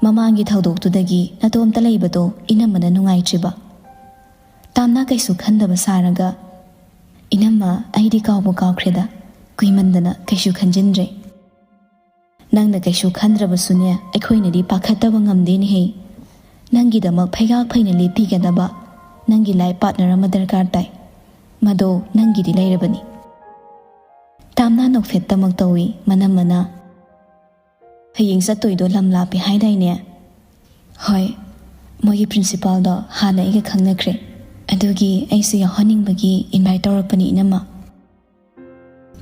ꯃꯃꯥꯡꯒꯤ ꯊꯧꯗꯣꯛꯇꯨꯗꯒꯤ ꯅꯇꯣꯝꯇ ꯂꯩꯕꯗꯣ ꯏꯅꯝꯃꯅ ꯅꯨꯡꯉꯥꯏꯇ꯭ꯔꯤꯕ?" ꯇꯥꯝꯅꯥ ꯀꯩꯁꯨ ꯈꯟꯗꯕ ꯁꯥꯔꯒ, "ꯏꯅꯝꯃ, ꯑꯩꯗꯤ ꯀꯥꯎꯕꯨ ꯀꯥꯎꯈ꯭ꯔꯦꯗ꯫ ꯀꯨꯏꯃꯟꯗꯅ ꯀꯩꯁꯨ ꯈꯟꯖꯤꯟꯗ꯭ꯔꯦ꯫" "ꯅꯪꯅ ꯀꯩꯁꯨ ꯈꯟꯗ꯭ꯔꯕꯁꯨꯅꯦ, ꯑꯩꯈꯣꯏꯅꯗꯤ ꯄꯥꯈꯠꯇꯕ ꯉꯝꯗꯦꯅꯦꯍꯦ꯫ ꯅꯪꯒꯤꯗꯃꯛ ꯐꯩꯒꯥꯛ ꯐꯩꯅ ꯂꯦꯞꯄꯤꯒꯗꯕ ꯅꯪꯒꯤ ꯂꯥꯏꯐ ꯄꯥꯔꯠꯅꯔ ꯑꯃ ꯗꯔꯀꯥꯔ ꯇꯥꯏ꯫ ꯃꯗꯣ ꯅꯪꯒꯤꯗꯤ ꯂꯩꯔꯕꯅꯤ꯫" ꯇꯥꯝꯅꯥ ꯅꯣꯛꯐꯦꯠꯇꯃꯛ ꯇꯧꯏ, ꯃꯅꯝꯃꯅ, "ꯍꯌꯦꯡ ꯆꯠꯇꯣꯏꯗꯣ ꯂꯝ ꯂꯥꯞꯄꯦ ꯍꯥꯏꯗꯥꯏꯅꯦ?" "ꯍꯣꯏ, ꯃꯣꯏꯒꯤ ꯄ꯭ꯔꯤꯟꯁꯤꯄꯥꯜꯗꯣ ꯍꯥꯟꯅ ꯑꯩꯒ ꯈꯪꯅꯈ꯭ꯔꯦ꯫ ꯑꯗꯨꯒꯤ ꯑꯩꯁꯨ ꯌꯥꯎꯍꯟꯅꯤꯡꯕꯒꯤ ꯏꯟꯚꯥꯏꯠ ꯇꯧꯔꯛꯄꯅꯤ ꯏꯅꯝꯃ꯫"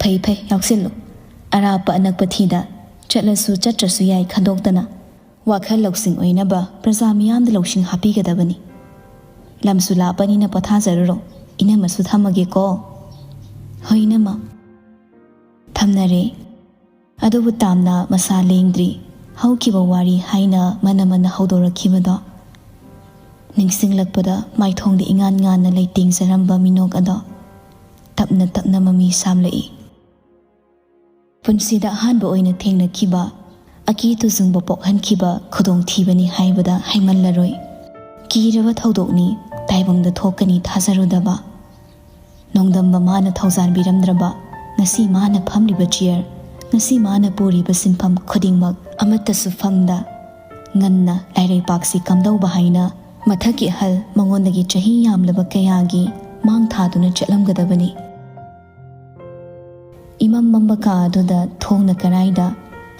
"ꯐꯩ ꯐꯩ, ꯌꯥꯎꯁꯤꯜꯂꯨ꯫ ꯑꯔꯥꯞꯄ ꯑꯅꯛꯄ ꯊꯤꯗ ꯆꯠꯂꯁꯨ ꯆꯠꯇ꯭ꯔꯁꯨ ꯌꯥꯏ ꯈꯟꯗꯣꯛꯇꯅ꯫ ꯋꯥꯈꯜ ꯂꯧꯁꯤꯡ ꯑꯣꯏꯅꯕ ꯄ꯭ꯔꯖꯥ ꯃꯤꯌꯥꯝꯗ ꯂꯧꯁꯤꯡ ꯍꯥꯞꯄꯤꯒꯗꯕꯅꯤ꯫ ꯂꯝꯁꯨ ꯂꯥꯞꯄꯅꯤꯅ ꯄꯣꯊꯥꯖꯔꯨꯔꯣ꯫ ꯏꯅꯝꯃꯁꯨ ꯊꯝꯃꯒꯦꯀꯣ꯫" "ꯍꯣꯏ ꯏꯅꯝꯃ꯫" ꯊꯝꯅꯔꯦ꯫ ꯑꯗꯨꯕꯨ ꯇꯥꯝꯅꯥ ꯃꯁꯥ ꯂꯦꯡꯗ꯭ꯔꯤ꯫ ꯍꯧꯈꯤꯕ ꯋꯥꯔꯤ ꯍꯥꯏꯅ ꯃꯅꯝꯃꯅ ꯍꯧꯗꯣꯔꯛꯈꯤꯕꯗꯣ ꯅꯤꯡꯁꯤꯡꯂꯛꯄꯗ ꯃꯥꯏꯊꯣꯡꯗ ꯏꯉꯥꯟ ꯉꯥꯟꯅ ꯂꯩꯇꯦꯡꯖꯔꯝꯕ ꯃꯤꯅꯣꯛ ꯑꯗꯣ ꯇꯞꯅ ꯇꯞꯅ ꯃꯃꯤ ꯁꯥꯝꯂꯛꯏ꯫ ꯄꯨꯟꯁꯤꯗ ꯑꯍꯥꯟꯕ ꯑꯣꯏꯅ ꯊꯦꯡꯅꯈꯤꯕ, ꯑꯀꯤ ꯇꯨꯖꯨꯡꯕ ꯄꯣꯛꯍꯟꯈꯤꯕ ꯈꯨꯗꯣꯡꯊꯤꯕꯅꯤ ꯍꯥꯏꯕꯗ ꯍꯥꯏꯃꯜꯂꯔꯣꯏ꯫ ꯀꯤꯔꯕ ꯊꯧꯗꯣꯛꯅꯤ, ꯇꯥꯏꯕꯪꯗ ꯊꯣꯛꯀꯅꯤ ꯊꯥꯖꯔꯨꯗꯕ꯫ ꯅꯣꯡꯗꯝꯕ ꯃꯥꯅ ꯊꯧꯖꯥꯟꯕꯤꯔꯝꯗ꯭ꯔꯕ, ꯉꯁꯤ ꯃꯥꯅ ꯐꯝꯂꯤꯕ ꯆꯤꯌꯔ, ꯉꯁꯤ ꯃꯥꯅ ꯄꯨꯔꯤꯕ ꯁꯤꯟꯐꯝ ꯈꯨꯗꯤꯡꯃꯛ ꯑꯃꯠꯇꯁꯨ ꯐꯪꯗ, ꯉꯟꯅ ꯂꯥꯏꯔꯩꯄꯥꯛꯁꯤ ꯀꯝꯗꯧꯕ ꯍꯥꯏꯅ ꯃꯊꯛꯀꯤ ꯑꯍꯜ ꯃꯉꯣꯟꯗꯒꯤ ꯆꯍꯤ ꯌꯥꯝꯂꯕ ꯀꯌꯥꯒꯤ ꯃꯥꯡ ꯊꯥꯗꯨꯅ ꯆꯠꯂꯝꯒꯗꯕꯅꯤ꯫ ꯏꯃꯝ ꯃꯝꯕ ꯀꯥ ꯑꯗꯨꯗ ꯊꯣꯡꯅ ꯀꯔꯥꯏꯗ,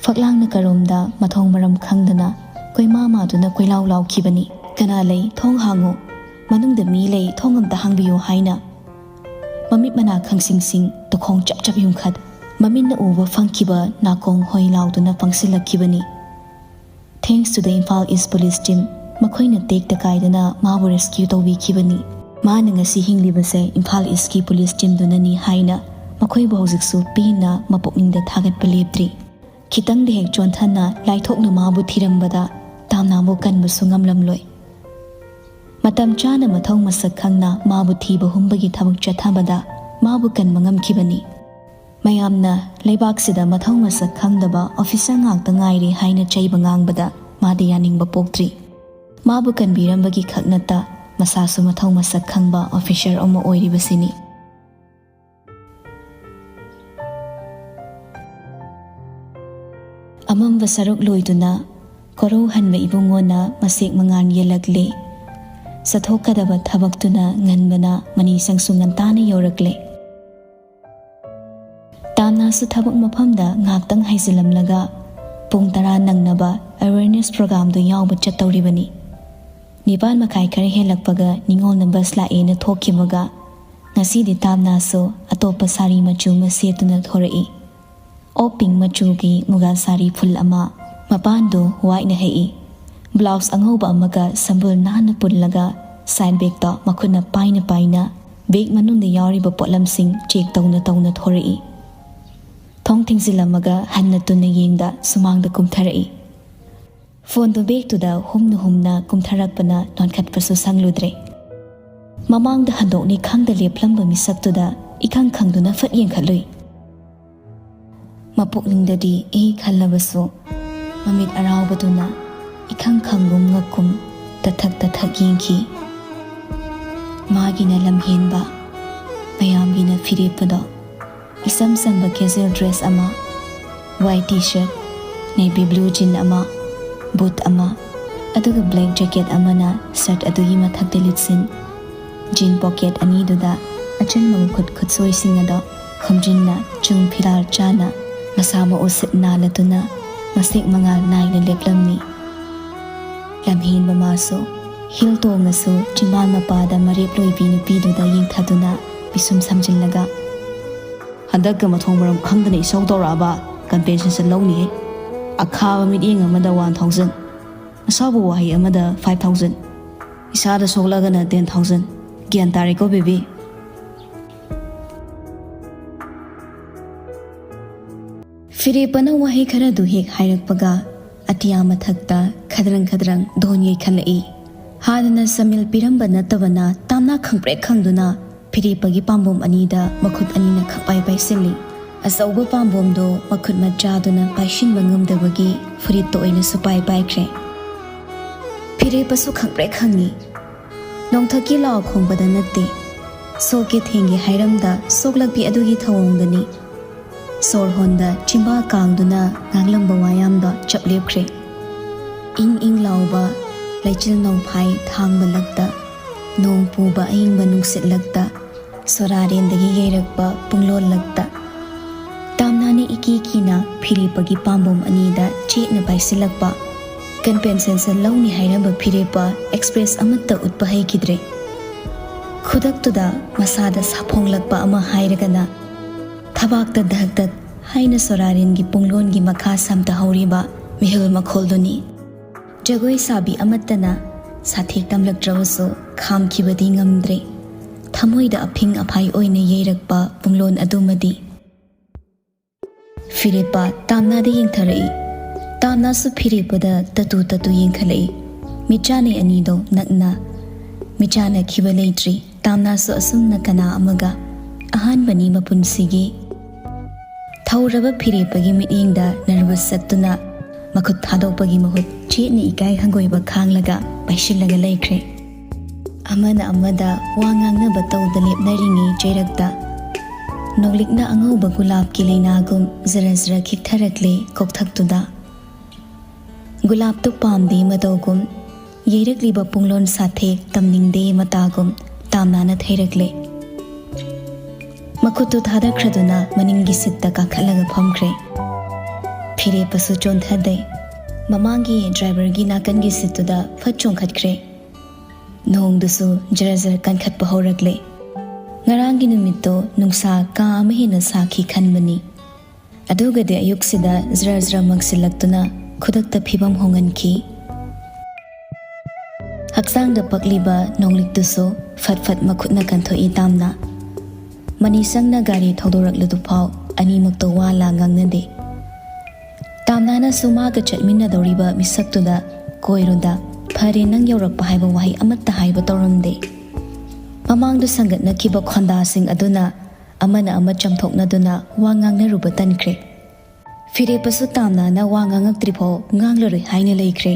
ꯐꯛꯂꯥꯡꯅ ꯀꯔꯣꯝꯗ ꯃꯊꯣꯡ ꯃꯔꯝ ꯈꯪꯗꯅ ꯀꯣꯏꯃꯥ ꯃꯥꯗꯨꯅ ꯀꯣꯏꯂꯥꯎ ꯂꯥꯎꯈꯤꯕꯅꯤ꯫ "ꯀꯅꯥ ꯂꯩ? ꯊꯣꯡ ꯍꯥꯡꯉꯨ꯫ ꯃꯅꯨꯡꯗ ꯃꯤ ꯂꯩ, ꯊꯣꯡ ꯑꯝꯇ ꯍꯥꯡꯕꯤꯌꯨ" ꯍꯥꯏꯅ꯫ ꯃꯃꯤꯠ ꯃꯅꯥ ꯈꯪꯁꯤꯡ ꯁꯤꯡ, ꯇꯨꯈꯣꯡ ꯆꯞ ꯆꯞ ꯌꯨꯡꯈꯠ, ꯃꯃꯤꯠꯅ ꯎꯕ ꯐꯪꯈꯤꯕ ꯅꯥꯀꯣꯡ ꯍꯣꯏ ꯂꯥꯎꯗꯨꯅ ꯄꯪꯁꯤꯜꯂꯛꯈꯤꯕꯅꯤ꯫ Thanks to the Imphal East Police Team, ꯃꯈꯣꯏꯅ ꯇꯦꯛꯇ ꯀꯥꯏꯗꯅ ꯃꯥꯕꯨ rescue ꯇꯧꯕꯤꯈꯤꯕꯅꯤ꯫ ꯃꯥꯅ ꯉꯁꯤ ꯍꯤꯡꯂꯤꯕꯁꯦ ꯏꯝꯐꯥꯜ ꯏꯁꯀꯤ ꯄꯨꯂꯤꯁ ꯇꯤꯝꯗꯨꯅꯅꯤ ꯍꯥꯏꯅ ꯃꯈꯣꯏꯕꯨ ꯍꯧꯖꯤꯛꯁꯨ ꯄꯦꯟꯅ ꯃꯄꯨꯛꯅꯤꯡꯗ ꯊꯥꯒꯠꯄ ꯂꯦꯞꯇ꯭ꯔꯤ꯫ ꯈꯤꯇꯪꯗ ꯍꯦꯛ ꯆꯣꯟꯊꯅ ꯂꯥꯏꯊꯣꯛꯅ ꯃꯥꯕꯨ ꯊꯤꯔꯝꯕꯗ ꯇꯥꯝꯅꯥꯕꯨ ꯀꯟꯕꯁꯨ ꯉꯝꯂꯝꯂꯣꯏ꯫ ꯃꯇꯝ ꯆꯥꯅ ꯃꯊꯧ ꯃꯁꯛ ꯈꯪꯅ ꯃꯥꯕꯨ ꯊꯤꯕ ꯍꯨꯝꯕꯒꯤ ꯊꯕꯛ ꯆꯠꯊꯕꯗ ꯃꯥꯕꯨ ꯀꯟꯕ ꯉꯝꯈꯤꯕꯅꯤ꯫ ꯃꯌꯥꯝꯅ ꯂꯩꯕꯥꯛꯁꯤꯗ ꯃꯊꯧ ꯃꯁꯛ ꯈꯪꯗꯕ ꯑꯣꯐꯤꯁꯔ ꯉꯥꯛꯇ ꯉꯥꯏꯔꯦ ꯍꯥꯏꯅ ꯆꯩꯕ ꯉꯥꯡꯕꯗ ꯃꯥꯗꯤ ꯌꯥꯅꯤꯡꯕ ꯄꯣꯛꯇ꯭ꯔꯤ꯫ ꯃꯥꯕꯨ ꯀꯟꯕꯤꯔꯝꯕꯒꯤ ꯈꯛ ꯅꯠꯇ ꯃꯁꯥꯁꯨ ꯃꯊꯧ ꯃꯁꯛ ꯈꯪꯕ ꯑꯣꯐꯤꯁꯔ ꯑꯃ ꯑꯣꯏꯔꯤꯕꯁꯤꯅꯤ꯫ ꯑꯃꯝꯕ ꯁꯔꯨꯛ ꯂꯣꯏꯗꯨꯅ ꯀꯣꯔꯧ ꯍꯟꯕ ꯏꯕꯨꯡꯉꯣꯅ ꯃꯁꯦꯛ ꯃꯉꯥꯜ ꯌꯦꯜꯂꯛꯂꯦ꯫ ꯆꯠꯊꯣꯛꯀꯗꯕ ꯊꯕꯛꯇꯨꯅ ꯉꯟꯕꯅ ꯃꯅꯤꯁꯪꯁꯨ ꯉꯟꯇꯥꯅ ꯌꯧꯔꯛꯂꯦ꯫ ꯇꯥꯝꯅꯥꯁꯨ ꯊꯕꯛ ꯃꯐꯝꯗ ꯉꯥꯏꯍꯥꯛꯇꯪ ꯍꯥꯏꯖꯤꯜꯂꯝꯂꯒ ꯄꯨꯡ ꯇꯔꯥ ꯅꯪꯅꯕ awareness programꯗꯨ ꯌꯥꯎꯕ ꯆꯠꯇꯧꯔꯤꯕꯅꯤ꯫ ꯅꯤꯄꯥꯟ ꯃꯈꯥꯏ ꯈꯔ ꯍꯦꯜꯂꯛꯄꯒ ꯅꯤꯉꯣꯜꯅ ꯕꯁ ꯂꯥꯛꯑꯦꯅ ꯊꯣꯛꯈꯤꯕꯒ ꯉꯁꯤꯗꯤ ꯇꯥꯝꯅꯥꯁꯨ ꯑꯇꯣꯞꯄ ꯁꯥꯔꯤ ꯃꯆꯨ ꯑꯃ ꯁꯦꯠꯇꯨꯅ ꯊꯣꯔꯛꯏ꯫ ꯑꯣꯞ ꯄꯤꯡ ꯃꯆꯨꯒꯤ ꯃꯨꯒꯥ ꯁꯥꯔꯤ ꯐꯨꯜ ꯑꯃ, ꯃꯄꯥꯟꯗꯨ ꯋꯥꯏꯠꯅ ꯍꯛꯏ꯫ ꯕ꯭ꯂꯥꯎꯁ ꯑꯉꯧꯕ ꯑꯃꯒ ꯁꯝꯕꯨꯜ ꯅꯥꯟꯅ ꯄꯨꯜꯂꯒ ꯁꯥꯏꯠ ꯕꯦꯒꯇ ꯃꯈꯨꯠꯅ ꯄꯥꯏꯅ ꯄꯥꯏꯅ ꯕꯦꯒ ꯃꯅꯨꯡꯗ ꯌꯥꯎꯔꯤꯕ ꯄꯣꯠꯂꯝꯁꯤꯡ ꯆꯦꯛ ꯇꯧꯅ ꯇꯧꯅ ꯊꯣꯔꯛꯏ꯫ ꯊꯣꯡ ꯊꯤꯡꯖꯤꯜꯂꯝꯃꯒ ꯍꯟꯅ ꯇꯨꯟꯅ ꯌꯦꯡꯗ ꯁꯨꯃꯥꯡꯗ ꯀꯨꯝꯊꯔꯛꯏ꯫ ꯐꯣꯟꯗꯨ ꯕꯦꯒꯇꯨꯗ ꯍꯨꯝꯅ ꯍꯨꯝꯅ ꯀꯨꯝꯊꯔꯛꯄꯅ ꯅꯣꯟꯈꯠꯄꯁꯨ ꯁꯪꯂꯨꯗ꯭ꯔꯦ꯫ ꯃꯃꯥꯡꯗ ꯍꯟꯗꯣꯛꯅꯤ ꯈꯪꯗ ꯂꯦꯞꯂꯝꯕ ꯃꯤꯁꯛꯇꯨꯗ ꯏꯈꯪ ꯈꯪꯗꯨꯅ ꯐꯠ ꯌꯦꯡꯈꯠꯂꯨꯏ꯫ ꯃꯄꯨꯛꯅꯤꯡꯗꯗꯤ ꯑꯦ ꯈꯜꯂꯕꯁꯨ ꯃꯃꯤꯠ ꯑꯔꯥꯎꯕꯗꯨꯅ ꯏꯈꯪ ꯈꯪꯒꯨꯝ ꯉꯛꯀꯨꯝ ꯇꯊꯛ ꯇꯊꯛ ꯌꯦꯡꯈꯤ꯫ ꯃꯥꯒꯤꯅ ꯂꯝꯍꯦꯟꯕ, ꯃꯌꯥꯝꯒꯤꯅ ꯐꯤꯔꯦꯞꯄꯗꯣ꯫ ꯏꯆꯝ ꯆꯝꯕ casual dress ꯑꯃ, white T-shirt, navy blue jean ꯑꯃ, boot ꯑꯃ, ꯑꯗꯨꯒ black jacket ꯑꯃꯅ shirt ꯑꯗꯨꯒꯤ ꯃꯊꯛꯇ ꯂꯤꯠꯁꯤꯟ꯫ Jean pocket ꯑꯅꯤꯗꯨꯗ ꯑꯆꯟꯕ ꯃꯈꯨꯠ ꯈꯨꯠꯁꯣꯏꯁꯤꯡ ꯑꯗꯣ ꯈꯣꯝꯖꯤꯟꯅ ꯆꯨꯡ ꯐꯤꯔꯥꯜ ꯆꯥꯅ ꯃꯁꯥ ꯃꯎ ꯁꯤꯠ ꯅꯥꯜꯂꯗꯨꯅ ꯃꯁꯦꯛ ꯃꯉꯥꯜ ꯅꯥꯏꯅ ꯂꯦꯞꯂꯝꯃꯤ꯫ ꯂꯝꯍꯦꯟꯕ ꯃꯥꯁꯨ heel ꯇꯣꯡꯉꯁꯨ ꯆꯤꯝꯕꯥꯜ ꯃꯄꯥꯗ ꯃꯔꯦꯞ ꯂꯣꯏꯕꯤ ꯅꯨꯄꯤꯗꯨꯗ ꯌꯦꯡꯊꯗꯨꯅ ꯄꯤꯁꯨꯝ ꯁꯝꯖꯤꯜꯂꯒ, ꯍꯟꯗꯛꯀ ꯃꯊꯣꯡ ꯃꯔꯝ ꯈꯪꯗꯅ ꯏꯁꯧ ꯇꯧꯔꯛꯑꯕ ꯀꯝꯄꯦꯟꯁꯦꯁꯟ ꯂꯧꯅꯤꯍꯦ꯫ ꯑꯈꯥꯕ ꯃꯤꯠꯌꯦꯡ ꯑꯃꯗ ꯋꯥꯟ ꯊꯥꯎꯖꯟ, ꯑꯁꯥꯎꯕ ꯋꯥꯍꯩ ꯑꯃꯗ ꯐꯥꯏꯚ ꯊꯥꯎꯖꯟ, ꯏꯁꯥꯗ ꯁꯣꯛꯂꯒꯅ ꯇꯦꯟ ꯊꯥꯎꯖꯟ꯫ ꯒ꯭ꯌꯥꯟ ꯇꯥꯔꯦꯀꯣ ꯕꯦꯕꯤ? ꯐꯤꯔꯦꯞꯄꯅ ꯋꯥꯍꯩ ꯈꯔꯗꯨ ꯍꯦꯛ ꯍꯥꯏꯔꯛꯄꯒ ꯑꯇꯤꯌꯥ ꯃꯊꯛꯇ ꯈꯗ꯭ꯔꯪ ꯈꯗ꯭ꯔꯪ ꯗꯣꯟ ꯌꯩꯈꯠꯂꯛꯏ꯫ ꯍꯥꯟꯅꯅ ꯁꯃꯤꯜ ꯄꯤꯔꯝꯕ ꯅꯠꯇꯕꯅ ꯇꯥꯝꯅꯥ ꯈꯪꯄ꯭ꯔꯦꯛ ꯈꯪꯗꯨꯅ ꯐꯤꯔꯦꯞꯄꯒꯤ ꯄꯥꯝꯕꯣꯝ ꯑꯅꯤꯗ ꯃꯈꯨꯠ ꯑꯅꯤꯅ ꯈꯪꯄꯥꯏ ꯄꯥꯏꯁꯤꯜꯂꯤ꯫ ꯑꯆꯧꯕ ꯄꯥꯝꯕꯣꯝꯗꯣ ꯃꯈꯨꯠ ꯃꯆꯥꯗꯨꯅ ꯄꯥꯏꯁꯤꯟꯕ ꯉꯝꯗꯕꯒꯤ ꯐꯨꯔꯤꯠꯇ ꯑꯣꯏꯅ ꯁꯨꯄꯥꯏ ꯄꯥꯏꯈ꯭ꯔꯦ꯫ ꯐꯤꯔꯦꯞꯄꯁꯨ ꯈꯪꯄ꯭ꯔꯦꯛ ꯈꯪꯉꯤ꯫ ꯅꯣꯡꯊꯛꯀꯤ ꯂꯥꯎ ꯈꯣꯡꯕꯗ ꯅꯠꯇꯦ, ꯁꯣꯛꯀꯦ ꯊꯦꯡꯒꯦ ꯍꯥꯏꯔꯝꯗ ꯁꯣꯛꯂꯛꯄꯤ ꯑꯗꯨꯒꯤ ꯊꯧꯑꯣꯡꯗꯅꯤ꯫ ꯁꯣꯔ ꯍꯣꯟꯗ ꯆꯤꯝꯕꯥꯜ ꯀꯥꯡꯗꯨꯅ ꯉꯥꯡꯂꯝꯕ ꯋꯥꯌꯥꯝꯗꯣ ꯆꯞ ꯂꯦꯞꯈ꯭ꯔꯦ꯫ ꯏꯪ ꯏꯪ ꯂꯥꯎꯕ ꯂꯩꯆꯤꯜ ꯅꯣꯡꯐꯥꯏ ꯊꯥꯡꯕ ꯂꯛꯇ, ꯅꯣꯡ ꯄꯨꯕ ꯑꯏꯪꯕ ꯅꯨꯡꯁꯤꯠ ꯂꯛꯇ, ꯁꯣꯔꯥꯔꯦꯟꯗꯒꯤ ꯌꯩꯔꯛꯄ ꯄꯨꯡꯂꯣꯟ ꯂꯛꯇ꯫ ꯇꯥꯝꯅꯥꯅ ꯏꯀꯤ ꯀꯤꯅ ꯐꯤꯔꯦꯞꯄꯒꯤ ꯄꯥꯝꯕꯣꯝ ꯑꯅꯤꯗ ꯆꯦꯠꯅ ꯄꯥꯏꯁꯤꯜꯂꯛꯄ꯫ ꯀꯝꯄꯦꯟꯁꯦꯁꯟ ꯂꯧꯅꯤ ꯍꯥꯏꯔꯝꯕ ꯐꯤꯔꯦꯞꯄ ꯑꯦꯛꯁꯄ꯭ꯔꯦꯁ ꯑꯃꯠꯇ ꯎꯠꯄ ꯍꯩꯈꯤꯗ꯭ꯔꯦ꯫ ꯈꯨꯗꯛꯇꯨꯗ ꯃꯁꯥꯗ ꯁꯥꯐꯣꯡꯂꯛꯄ ꯑꯃ ꯍꯥꯏꯔꯒꯅ ꯊꯕꯥꯛꯇ ꯙꯛ ꯙꯛ ꯍꯥꯏꯅ ꯁꯣꯔꯥꯔꯦꯟꯒꯤ ꯄꯨꯡꯂꯣꯟꯒꯤ ꯃꯈꯥ ꯁꯝꯇꯍꯧꯔꯤꯕ ꯃꯤꯍꯨꯜ ꯃꯈꯣꯜꯗꯨꯅꯤ꯫ ꯖꯒꯣꯏ ꯁꯥꯕꯤ ꯑꯃꯠꯇꯅ ꯁꯥꯊꯦꯛ ꯇꯝꯂꯛꯇ꯭ꯔꯕꯁꯨ ꯈꯥꯝꯈꯤꯕꯗꯤ ꯉꯝꯗ꯭ꯔꯦ꯫ ꯊꯃꯣꯏꯗ ꯑꯐꯤꯡ ꯑꯐꯥꯏ ꯑꯣꯏꯅ ꯌꯩꯔꯛꯄ ꯄꯨꯡꯂꯣꯟ ꯑꯗꯨꯃꯗꯤ꯫ ꯐꯤꯔꯦꯞꯄ ꯇꯥꯝꯅꯥꯗ ꯌꯦꯡꯊꯔꯛꯏ꯫ ꯇꯥꯝꯅꯥꯁꯨ ꯐꯤꯔꯦꯞꯄꯗ ꯇꯇꯨ ꯇꯇꯨ ꯌꯦꯡꯈꯠꯂꯛꯏ꯫ ꯃꯤꯠꯆꯥꯅꯩ ꯑꯅꯤꯗꯣ ꯅꯛꯅ꯫ ꯃꯤꯠꯆꯥꯅꯈꯤꯕ ꯂꯩꯇ꯭ꯔꯤ꯫ ꯇꯥꯝꯅꯥꯁꯨ ꯑꯁꯨꯝꯅ ꯀꯅꯥ ꯑꯃꯒ ꯑꯍꯥꯟꯕꯅꯤ ꯃꯄꯨꯟꯁꯤꯒꯤ꯫ ꯊꯧꯔꯕ ꯐꯤꯔꯦꯞꯄꯒꯤ ꯃꯤꯠꯌꯦꯡꯗ ꯅꯔꯚꯁ ꯆꯠꯇꯨꯅ ꯃꯈꯨꯠ ꯊꯥꯗꯣꯛꯄꯒꯤ ꯃꯍꯨꯠ ꯆꯦꯠꯅ ꯏꯀꯥꯏ ꯍꯪꯒꯣꯏꯕ ꯈꯥꯡꯂꯒ ꯄꯥꯏꯁꯤꯜꯂꯒ ꯂꯩꯈ꯭ꯔꯦ꯫ ꯑꯃꯅ ꯑꯃꯗ ꯋꯥ ꯉꯥꯡꯅꯕ ꯇꯧꯗ ꯂꯦꯞꯅꯔꯤꯉꯩ ꯆꯩꯔꯛꯇ ꯅꯣꯡꯂꯤꯛꯅ ꯑꯉꯧꯕ ꯒꯨꯂꯥꯞꯀꯤ ꯂꯩꯅꯥꯒꯨꯝ ꯖꯔ ꯖꯔ ꯈꯤꯛꯊꯔꯛꯂꯦ ꯀꯣꯛꯊꯛꯇꯨꯗ꯫ ꯒꯨꯂꯥꯞꯇꯨ ꯄꯥꯝꯗꯦ ꯃꯇꯧꯒꯨꯝ, ꯌꯩꯔꯛꯂꯤꯕ ꯄꯨꯡꯂꯣꯟ ꯁꯥꯊꯦꯛ ꯇꯝꯅꯤꯡꯗꯦ ꯃꯇꯥꯒꯨꯝ ꯇꯥꯝꯅꯥꯅ ꯊꯩꯔꯛꯂꯦ꯫ ꯃꯈꯨꯠꯇꯨ ꯊꯥꯗꯈ꯭ꯔꯗꯨꯅ ꯃꯅꯤꯡꯒꯤ ꯁꯤꯠꯇ ꯀꯥꯈꯠꯂꯒ ꯐꯝꯈ꯭ꯔꯦ꯫ ꯐꯤꯔꯦꯞꯄꯁꯨ ꯆꯣꯟꯊꯗꯦ꯫ ꯃꯃꯥꯡꯒꯤ ꯗ꯭ꯔꯥꯏꯚꯔꯒꯤ ꯅꯥꯀꯟꯒꯤ ꯁꯤꯠꯇꯨꯗ ꯐꯠ ꯆꯣꯡꯈꯠꯈ꯭ꯔꯦ꯫ ꯅꯣꯡꯗꯨꯁꯨ ꯖꯔ ꯖꯔ ꯀꯟꯈꯠꯄ ꯍꯧꯔꯛꯂꯦ꯫ ꯉꯔꯥꯡꯒꯤ ꯅꯨꯃꯤꯠꯇꯣ ꯅꯨꯡꯁꯥ ꯀꯥ ꯑꯃ ꯍꯦꯟꯅ ꯁꯥꯈꯤ ꯈꯟꯕꯅꯤ꯫ ꯑꯗꯨꯒꯗꯤ ꯑꯌꯨꯛꯁꯤꯗ ꯖ꯭ꯔ ꯖ꯭ꯔ ꯃꯪꯁꯤꯜꯂꯛꯇꯨꯅ ꯈꯨꯗꯛꯇ ꯐꯤꯕꯝ ꯍꯣꯡꯍꯟꯈꯤ꯫ ꯍꯛꯆꯥꯡꯗ ꯄꯛꯂꯤꯕ ꯅꯣꯡꯂꯤꯛꯇꯨꯁꯨ ꯐꯠ ꯐꯠ ꯃꯈꯨꯠꯅ ꯀꯟꯊꯣꯛꯏ ꯇꯥꯝꯅ꯫ ꯃꯅꯤꯁꯪꯅ ꯒꯥꯔꯤ ꯊꯧꯗꯣꯔꯛꯂꯗꯨꯐꯥꯎ ꯑꯅꯤꯃꯛꯇꯣ ꯋꯥ ꯂꯥ ꯉꯥꯡꯅꯗꯦ꯫ ꯇꯥꯝꯅꯥꯅꯁꯨ ꯃꯥꯒ ꯆꯠꯃꯤꯟꯅꯗꯧꯔꯤꯕ ꯃꯤꯁꯛꯇꯨꯗ ꯀꯣꯏꯔꯨꯗ "ꯐꯔꯦ, ꯅꯪ ꯌꯧꯔꯛꯄ" ꯍꯥꯏꯕ ꯋꯥꯍꯩ ꯑꯃꯠꯇ ꯍꯥꯏꯕ ꯇꯧꯔꯝꯗꯦ꯫ ꯃꯃꯥꯡꯗ ꯁꯟꯒꯠꯅꯈꯤꯕ ꯈꯣꯟꯗꯥꯁꯤꯡ ꯑꯗꯨꯅ ꯑꯃꯅ ꯑꯃ ꯆꯥꯝꯊꯣꯛꯅꯗꯨꯅ ꯋꯥ ꯉꯥꯡꯅꯔꯨꯕ ꯇꯟꯈ꯭ꯔꯦ꯫ ꯐꯤꯔꯦꯞꯄꯁꯨ ꯇꯥꯝꯅꯥꯅ ꯋꯥ ꯉꯥꯡꯉꯛꯇ꯭ꯔꯤꯐꯥꯎ ꯉꯥꯡꯂꯔꯣꯏ ꯍꯥꯏꯅ ꯂꯩꯈ꯭ꯔꯦ꯫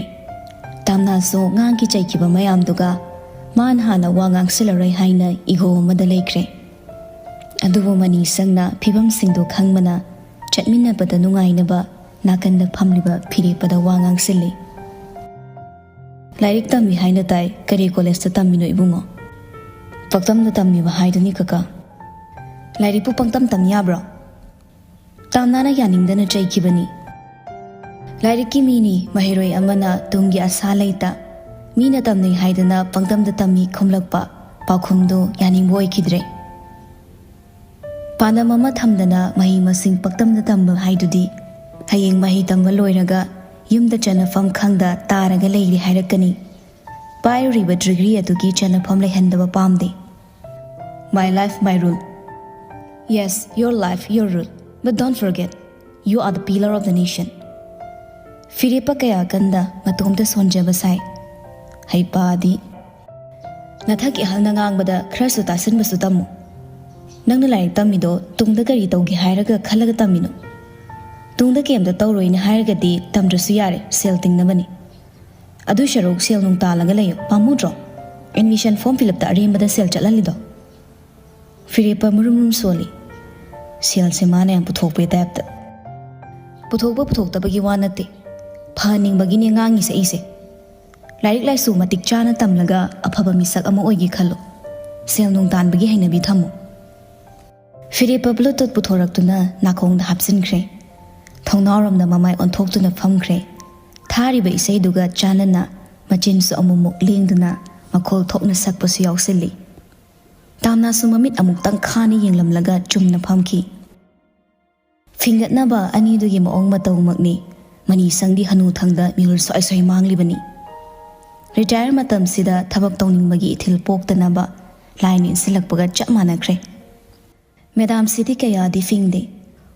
ꯇꯥꯝꯅꯥꯁꯨ ꯉꯥꯡꯈꯤ ꯆꯩꯈꯤꯕ ꯃꯌꯥꯝꯗꯨꯒ ꯃꯥꯅ ꯍꯥꯟꯅ ꯋꯥ ꯉꯥꯡꯁꯤꯜꯂꯔꯣꯏ ꯍꯥꯏꯅ ꯏꯒꯣ ꯑꯃꯗ ꯂꯩꯈ꯭ꯔꯦ꯫ ꯑꯗꯨꯕꯨ ꯃꯅꯤꯁꯪꯅ ꯐꯤꯕꯝꯁꯤꯡꯗꯨ ꯈꯪꯕꯅ ꯆꯠꯃꯤꯟꯅꯕꯗ ꯅꯨꯡꯉꯥꯏꯅꯕ ꯅꯥꯀꯟꯗ ꯐꯝꯂꯤꯕ ꯐꯤꯔꯦꯞꯄꯗ ꯋꯥ ꯉꯥꯡꯁꯤꯜꯂꯤ꯫ "ꯂꯥꯏꯔꯤꯛ ꯇꯝꯃꯤ ꯍꯥꯏꯅ ꯇꯥꯏ, ꯀꯔꯤ ꯀꯣꯂꯦꯖꯇ ꯇꯝꯃꯤꯅꯣ ꯏꯕꯨꯡꯉꯣ?" "ꯄꯛꯇꯝꯗ ꯇꯝꯃꯤꯕ ꯍꯥꯏꯗꯨꯅꯤ ꯀꯀꯥ꯫ ꯂꯥꯏꯔꯤꯛꯄꯨ ꯄꯪꯇꯝ ꯇꯝ ꯌꯥꯕ꯭ꯔꯣ?" ꯇꯥꯝꯅꯥꯅ ꯌꯥꯅꯤꯡꯗꯅ ꯆꯩꯈꯤꯕꯅꯤ꯫ "ꯂꯥꯏꯔꯤꯛꯀꯤ ꯃꯤꯅꯤ ꯃꯍꯩꯔꯣꯏ ꯑꯃꯅ ꯇꯨꯡꯒꯤ ꯑꯁꯥ ꯂꯩꯇ, ꯃꯤꯅ ꯇꯝꯅꯩ ꯍꯥꯏꯗꯅ ꯄꯪꯇꯝꯗ ꯇꯝꯃꯤ" ꯈꯨꯝꯂꯛꯄ ꯄꯥꯎꯈꯨꯝꯗꯨ ꯌꯥꯅꯤꯡꯕ ꯑꯣꯏꯈꯤꯗ꯭ꯔꯦ꯫ ꯄꯥꯟꯗꯝ ꯑꯃ ꯊꯝꯗꯅ ꯃꯍꯩ ꯃꯁꯤꯡ ꯄꯛꯇꯝꯗ ꯇꯝꯕ ꯍꯥꯏꯗꯨꯗꯤ ꯍꯌꯦꯡ ꯃꯍꯩ ꯇꯝꯕ ꯂꯣꯏꯔꯒ ꯌꯨꯝꯗ ꯆꯟꯅꯐꯝ ꯈꯪꯗ ꯇꯥꯔꯒ ꯂꯩꯔꯦ ꯍꯥꯏꯔꯛꯀꯅꯤ꯫ ꯄꯥꯏꯔꯨꯔꯤꯕ ꯗꯤꯒ꯭ꯔꯤ ꯑꯗꯨꯒꯤ ꯆꯟꯅꯐꯝ ꯂꯩꯍꯟꯗꯕ ꯄꯥꯝꯗꯦ꯫ "My life, my rule." "Yes, your life, your rule. But don't forget, you are the pillar of the nation." ꯐꯤꯔꯦꯞꯄ ꯀꯌꯥ ꯀꯟꯗ ꯃꯇꯣꯝꯇ ꯁꯣꯟꯖꯕ ꯁꯥꯏ꯫ ꯍꯩꯄꯥꯗꯤ꯫ "ꯅꯊꯛꯀꯤ ꯑꯍꯜꯅ ꯉꯥꯡꯕꯗ ꯈꯔꯁꯨ ꯇꯥꯁꯤꯟꯕꯁꯨ ꯇꯝꯃꯨ꯫ ꯅꯪꯅ ꯂꯥꯏꯔꯤꯛ ꯇꯝꯃꯤꯗꯣ ꯇꯨꯡꯗ ꯀꯔꯤ ꯇꯧꯒꯦ ꯍꯥꯏꯔꯒ ꯈꯜꯂꯒ ꯇꯝꯃꯤꯅꯣ? ꯇꯨꯡꯗ ꯀꯩꯝꯇ ꯇꯧꯔꯣꯏꯅ ꯍꯥꯏꯔꯒꯗꯤ ꯇꯝꯗ꯭ꯔꯁꯨ ꯌꯥꯔꯦ, ꯁꯦꯜ ꯇꯤꯡꯅꯕꯅꯤ꯫ ꯑꯗꯨ ꯁꯔꯨꯛ ꯁꯦꯜ ꯅꯨꯡ ꯇꯥꯜꯂꯒ ꯂꯩꯌꯨ, ꯄꯥꯝꯃꯨꯗ꯭ꯔꯣ? ꯑꯦꯗꯃꯤꯁꯟ ꯐꯣꯔꯝ ꯐꯤꯜ ꯑꯞꯇ ꯑꯔꯦꯝꯕꯗ ꯁꯦꯜ ꯆꯠꯍꯜꯂꯤꯗꯣ?" ꯐꯤꯔꯦꯞꯄ ꯃꯨꯔꯨꯝ ꯃꯨꯔꯨꯝ ꯁꯣꯜꯂꯤ꯫ ꯁꯦꯜꯁꯦ ꯃꯥꯅ ꯌꯥꯝ ꯄꯨꯊꯣꯛꯄꯩ ꯇꯥꯏꯞꯇ꯫ ꯄꯨꯊꯣꯛꯄ ꯄꯨꯊꯣꯛꯇꯕꯒꯤ ꯋꯥ ꯅꯠꯇꯦ, ꯐꯍꯟꯅꯤꯡꯕꯒꯤꯅꯦ ꯉꯥꯡꯉꯤꯁꯦ ꯑꯩꯁꯦ꯫ ꯂꯥꯏꯔꯤꯛ ꯂꯥꯏꯁꯨ ꯃꯇꯤꯛ ꯆꯥꯅ ꯇꯝꯂꯒ ꯑꯐꯕ ꯃꯤꯁꯛ ꯑꯃ ꯑꯣꯏꯒꯦ ꯈꯜꯂꯣ꯫ ꯁꯦꯜ ꯅꯨꯡ ꯇꯥꯟꯕꯒꯤ ꯍꯩꯅꯕꯤ ꯊꯝꯃꯨ꯫ ꯐꯤꯔꯦꯞꯄ ꯕ꯭ꯂꯨꯇꯨꯠ ꯄꯨꯊꯣꯔꯛꯇꯨꯅ ꯅꯥꯀꯣꯡꯗ ꯍꯥꯞꯆꯤꯟꯈ꯭ꯔꯦ꯫ ꯊꯣꯡꯅꯥꯎꯔꯣꯝꯗ ꯃꯃꯥꯏ ꯑꯣꯟꯊꯣꯛꯇꯨꯅ ꯐꯝꯈ꯭ꯔꯦ꯫ ꯊꯥꯔꯤꯕ ꯏꯁꯩꯗꯨꯒ ꯆꯥꯟꯅꯅ ꯃꯆꯤꯟꯁꯨ ꯑꯃꯨꯛꯃꯨꯛ ꯂꯦꯡꯗꯨꯅ ꯃꯈꯣꯜ ꯊꯣꯛꯅ ꯁꯛꯄꯁꯨ ꯌꯥꯎꯁꯤꯜꯂꯤ꯫ ꯇꯥꯝꯅꯥꯁꯨ ꯃꯃꯤꯠ ꯑꯃꯨꯛꯇꯪ ꯈꯥꯅ ꯌꯦꯡꯂꯝꯂꯒ ꯆꯨꯝꯅ ꯐꯝꯈꯤ꯫ ꯐꯤꯡꯒꯠꯅꯕ ꯑꯅꯤꯗꯨꯒꯤ ꯃꯑꯣꯡ ꯃꯇꯧꯃꯛꯅꯤ ꯃꯅꯤꯁꯪꯗꯤ ꯍꯅꯨꯊꯪꯗ ꯃꯤꯍꯨꯜ ꯁꯣꯏ ꯁꯣꯏ ꯃꯥꯡꯂꯤꯕꯅꯤ꯫ ꯔꯤꯇꯥꯌꯔ ꯃꯇꯝꯁꯤꯗ ꯊꯕꯛ ꯇꯧꯅꯤꯡꯕꯒꯤ ꯏꯊꯤꯜ ꯄꯣꯛꯇꯅꯕ ꯂꯥꯏꯅ ꯏꯟꯁꯤꯜꯂꯛꯄꯒ ꯆꯞ ꯃꯥꯟꯅꯈ꯭ꯔꯦ꯫ ꯃꯦꯗꯥꯝꯁꯤꯗꯤ ꯀꯌꯥꯗꯤ ꯐꯤꯡꯗꯦ꯫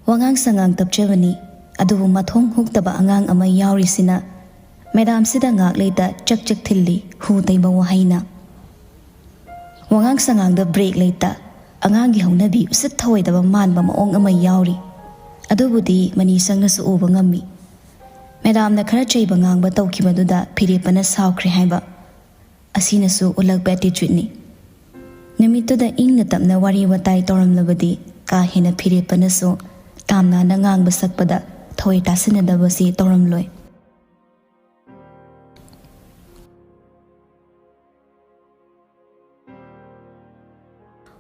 ꯋꯥꯉꯥꯡ ꯁꯉꯥꯡ ꯇꯞꯆꯕꯅꯤ, ꯑꯗꯨꯕꯨ ꯃꯊꯣꯡ ꯍꯨꯛꯇꯕ ꯑꯉꯥꯡ ꯑꯃ ꯌꯥꯎꯔꯤꯁꯤꯅ ꯃꯦꯗꯥꯝꯁꯤꯗ ꯉꯥꯛ ꯂꯩꯇ ꯆꯛ ꯆꯛ ꯊꯤꯜꯂꯤ, ꯍꯨ ꯇꯩꯕ ꯋꯥꯍꯩꯅ꯫ ꯋꯥꯉꯥꯡ ꯁꯉꯥꯡꯗ ꯕ꯭ꯔꯦꯛ ꯂꯩꯇ, ꯑꯉꯥꯡꯒꯤ ꯍꯧꯅꯕꯤ ꯎꯁꯤꯠ ꯊꯑꯣꯏꯗꯕ ꯃꯥꯟꯕ ꯃꯑꯣꯡ ꯑꯃ ꯌꯥꯎꯔꯤ꯫ ꯑꯗꯨꯕꯨꯗꯤ ꯃꯅꯤꯁꯪꯅꯁꯨ ꯎꯕ ꯉꯝꯃꯤ꯫ ꯃꯦꯗꯥꯝꯅ ꯈꯔ ꯆꯩꯕ ꯉꯥꯡꯕ ꯇꯧꯈꯤꯕꯗꯨꯗ ꯐꯤꯔꯦꯞꯄꯅ ꯁꯥꯎꯈ꯭ꯔꯦ ꯍꯥꯏꯕ꯫ ꯑꯁꯤꯅꯁꯨ ꯎꯠꯂꯛꯄ attitudeꯅꯤ꯫ ꯅꯨꯃꯤꯠꯇꯨꯗ ꯏꯪꯅ ꯇꯞꯅ ꯋꯥꯔꯤ ꯋꯥꯇꯥꯏ ꯇꯧꯔꯝꯂꯕꯗꯤ ꯀꯥ ꯍꯦꯟꯅ ꯐꯤꯔꯦꯞꯄꯅꯁꯨ ꯇꯥꯝꯅꯥꯅ ꯉꯥꯡꯕ ꯁꯛꯄꯗ ꯊꯑꯣꯏ ꯇꯥꯁꯤꯟꯅꯗꯕꯁꯤ ꯇꯧꯔꯝꯂꯣꯏ꯫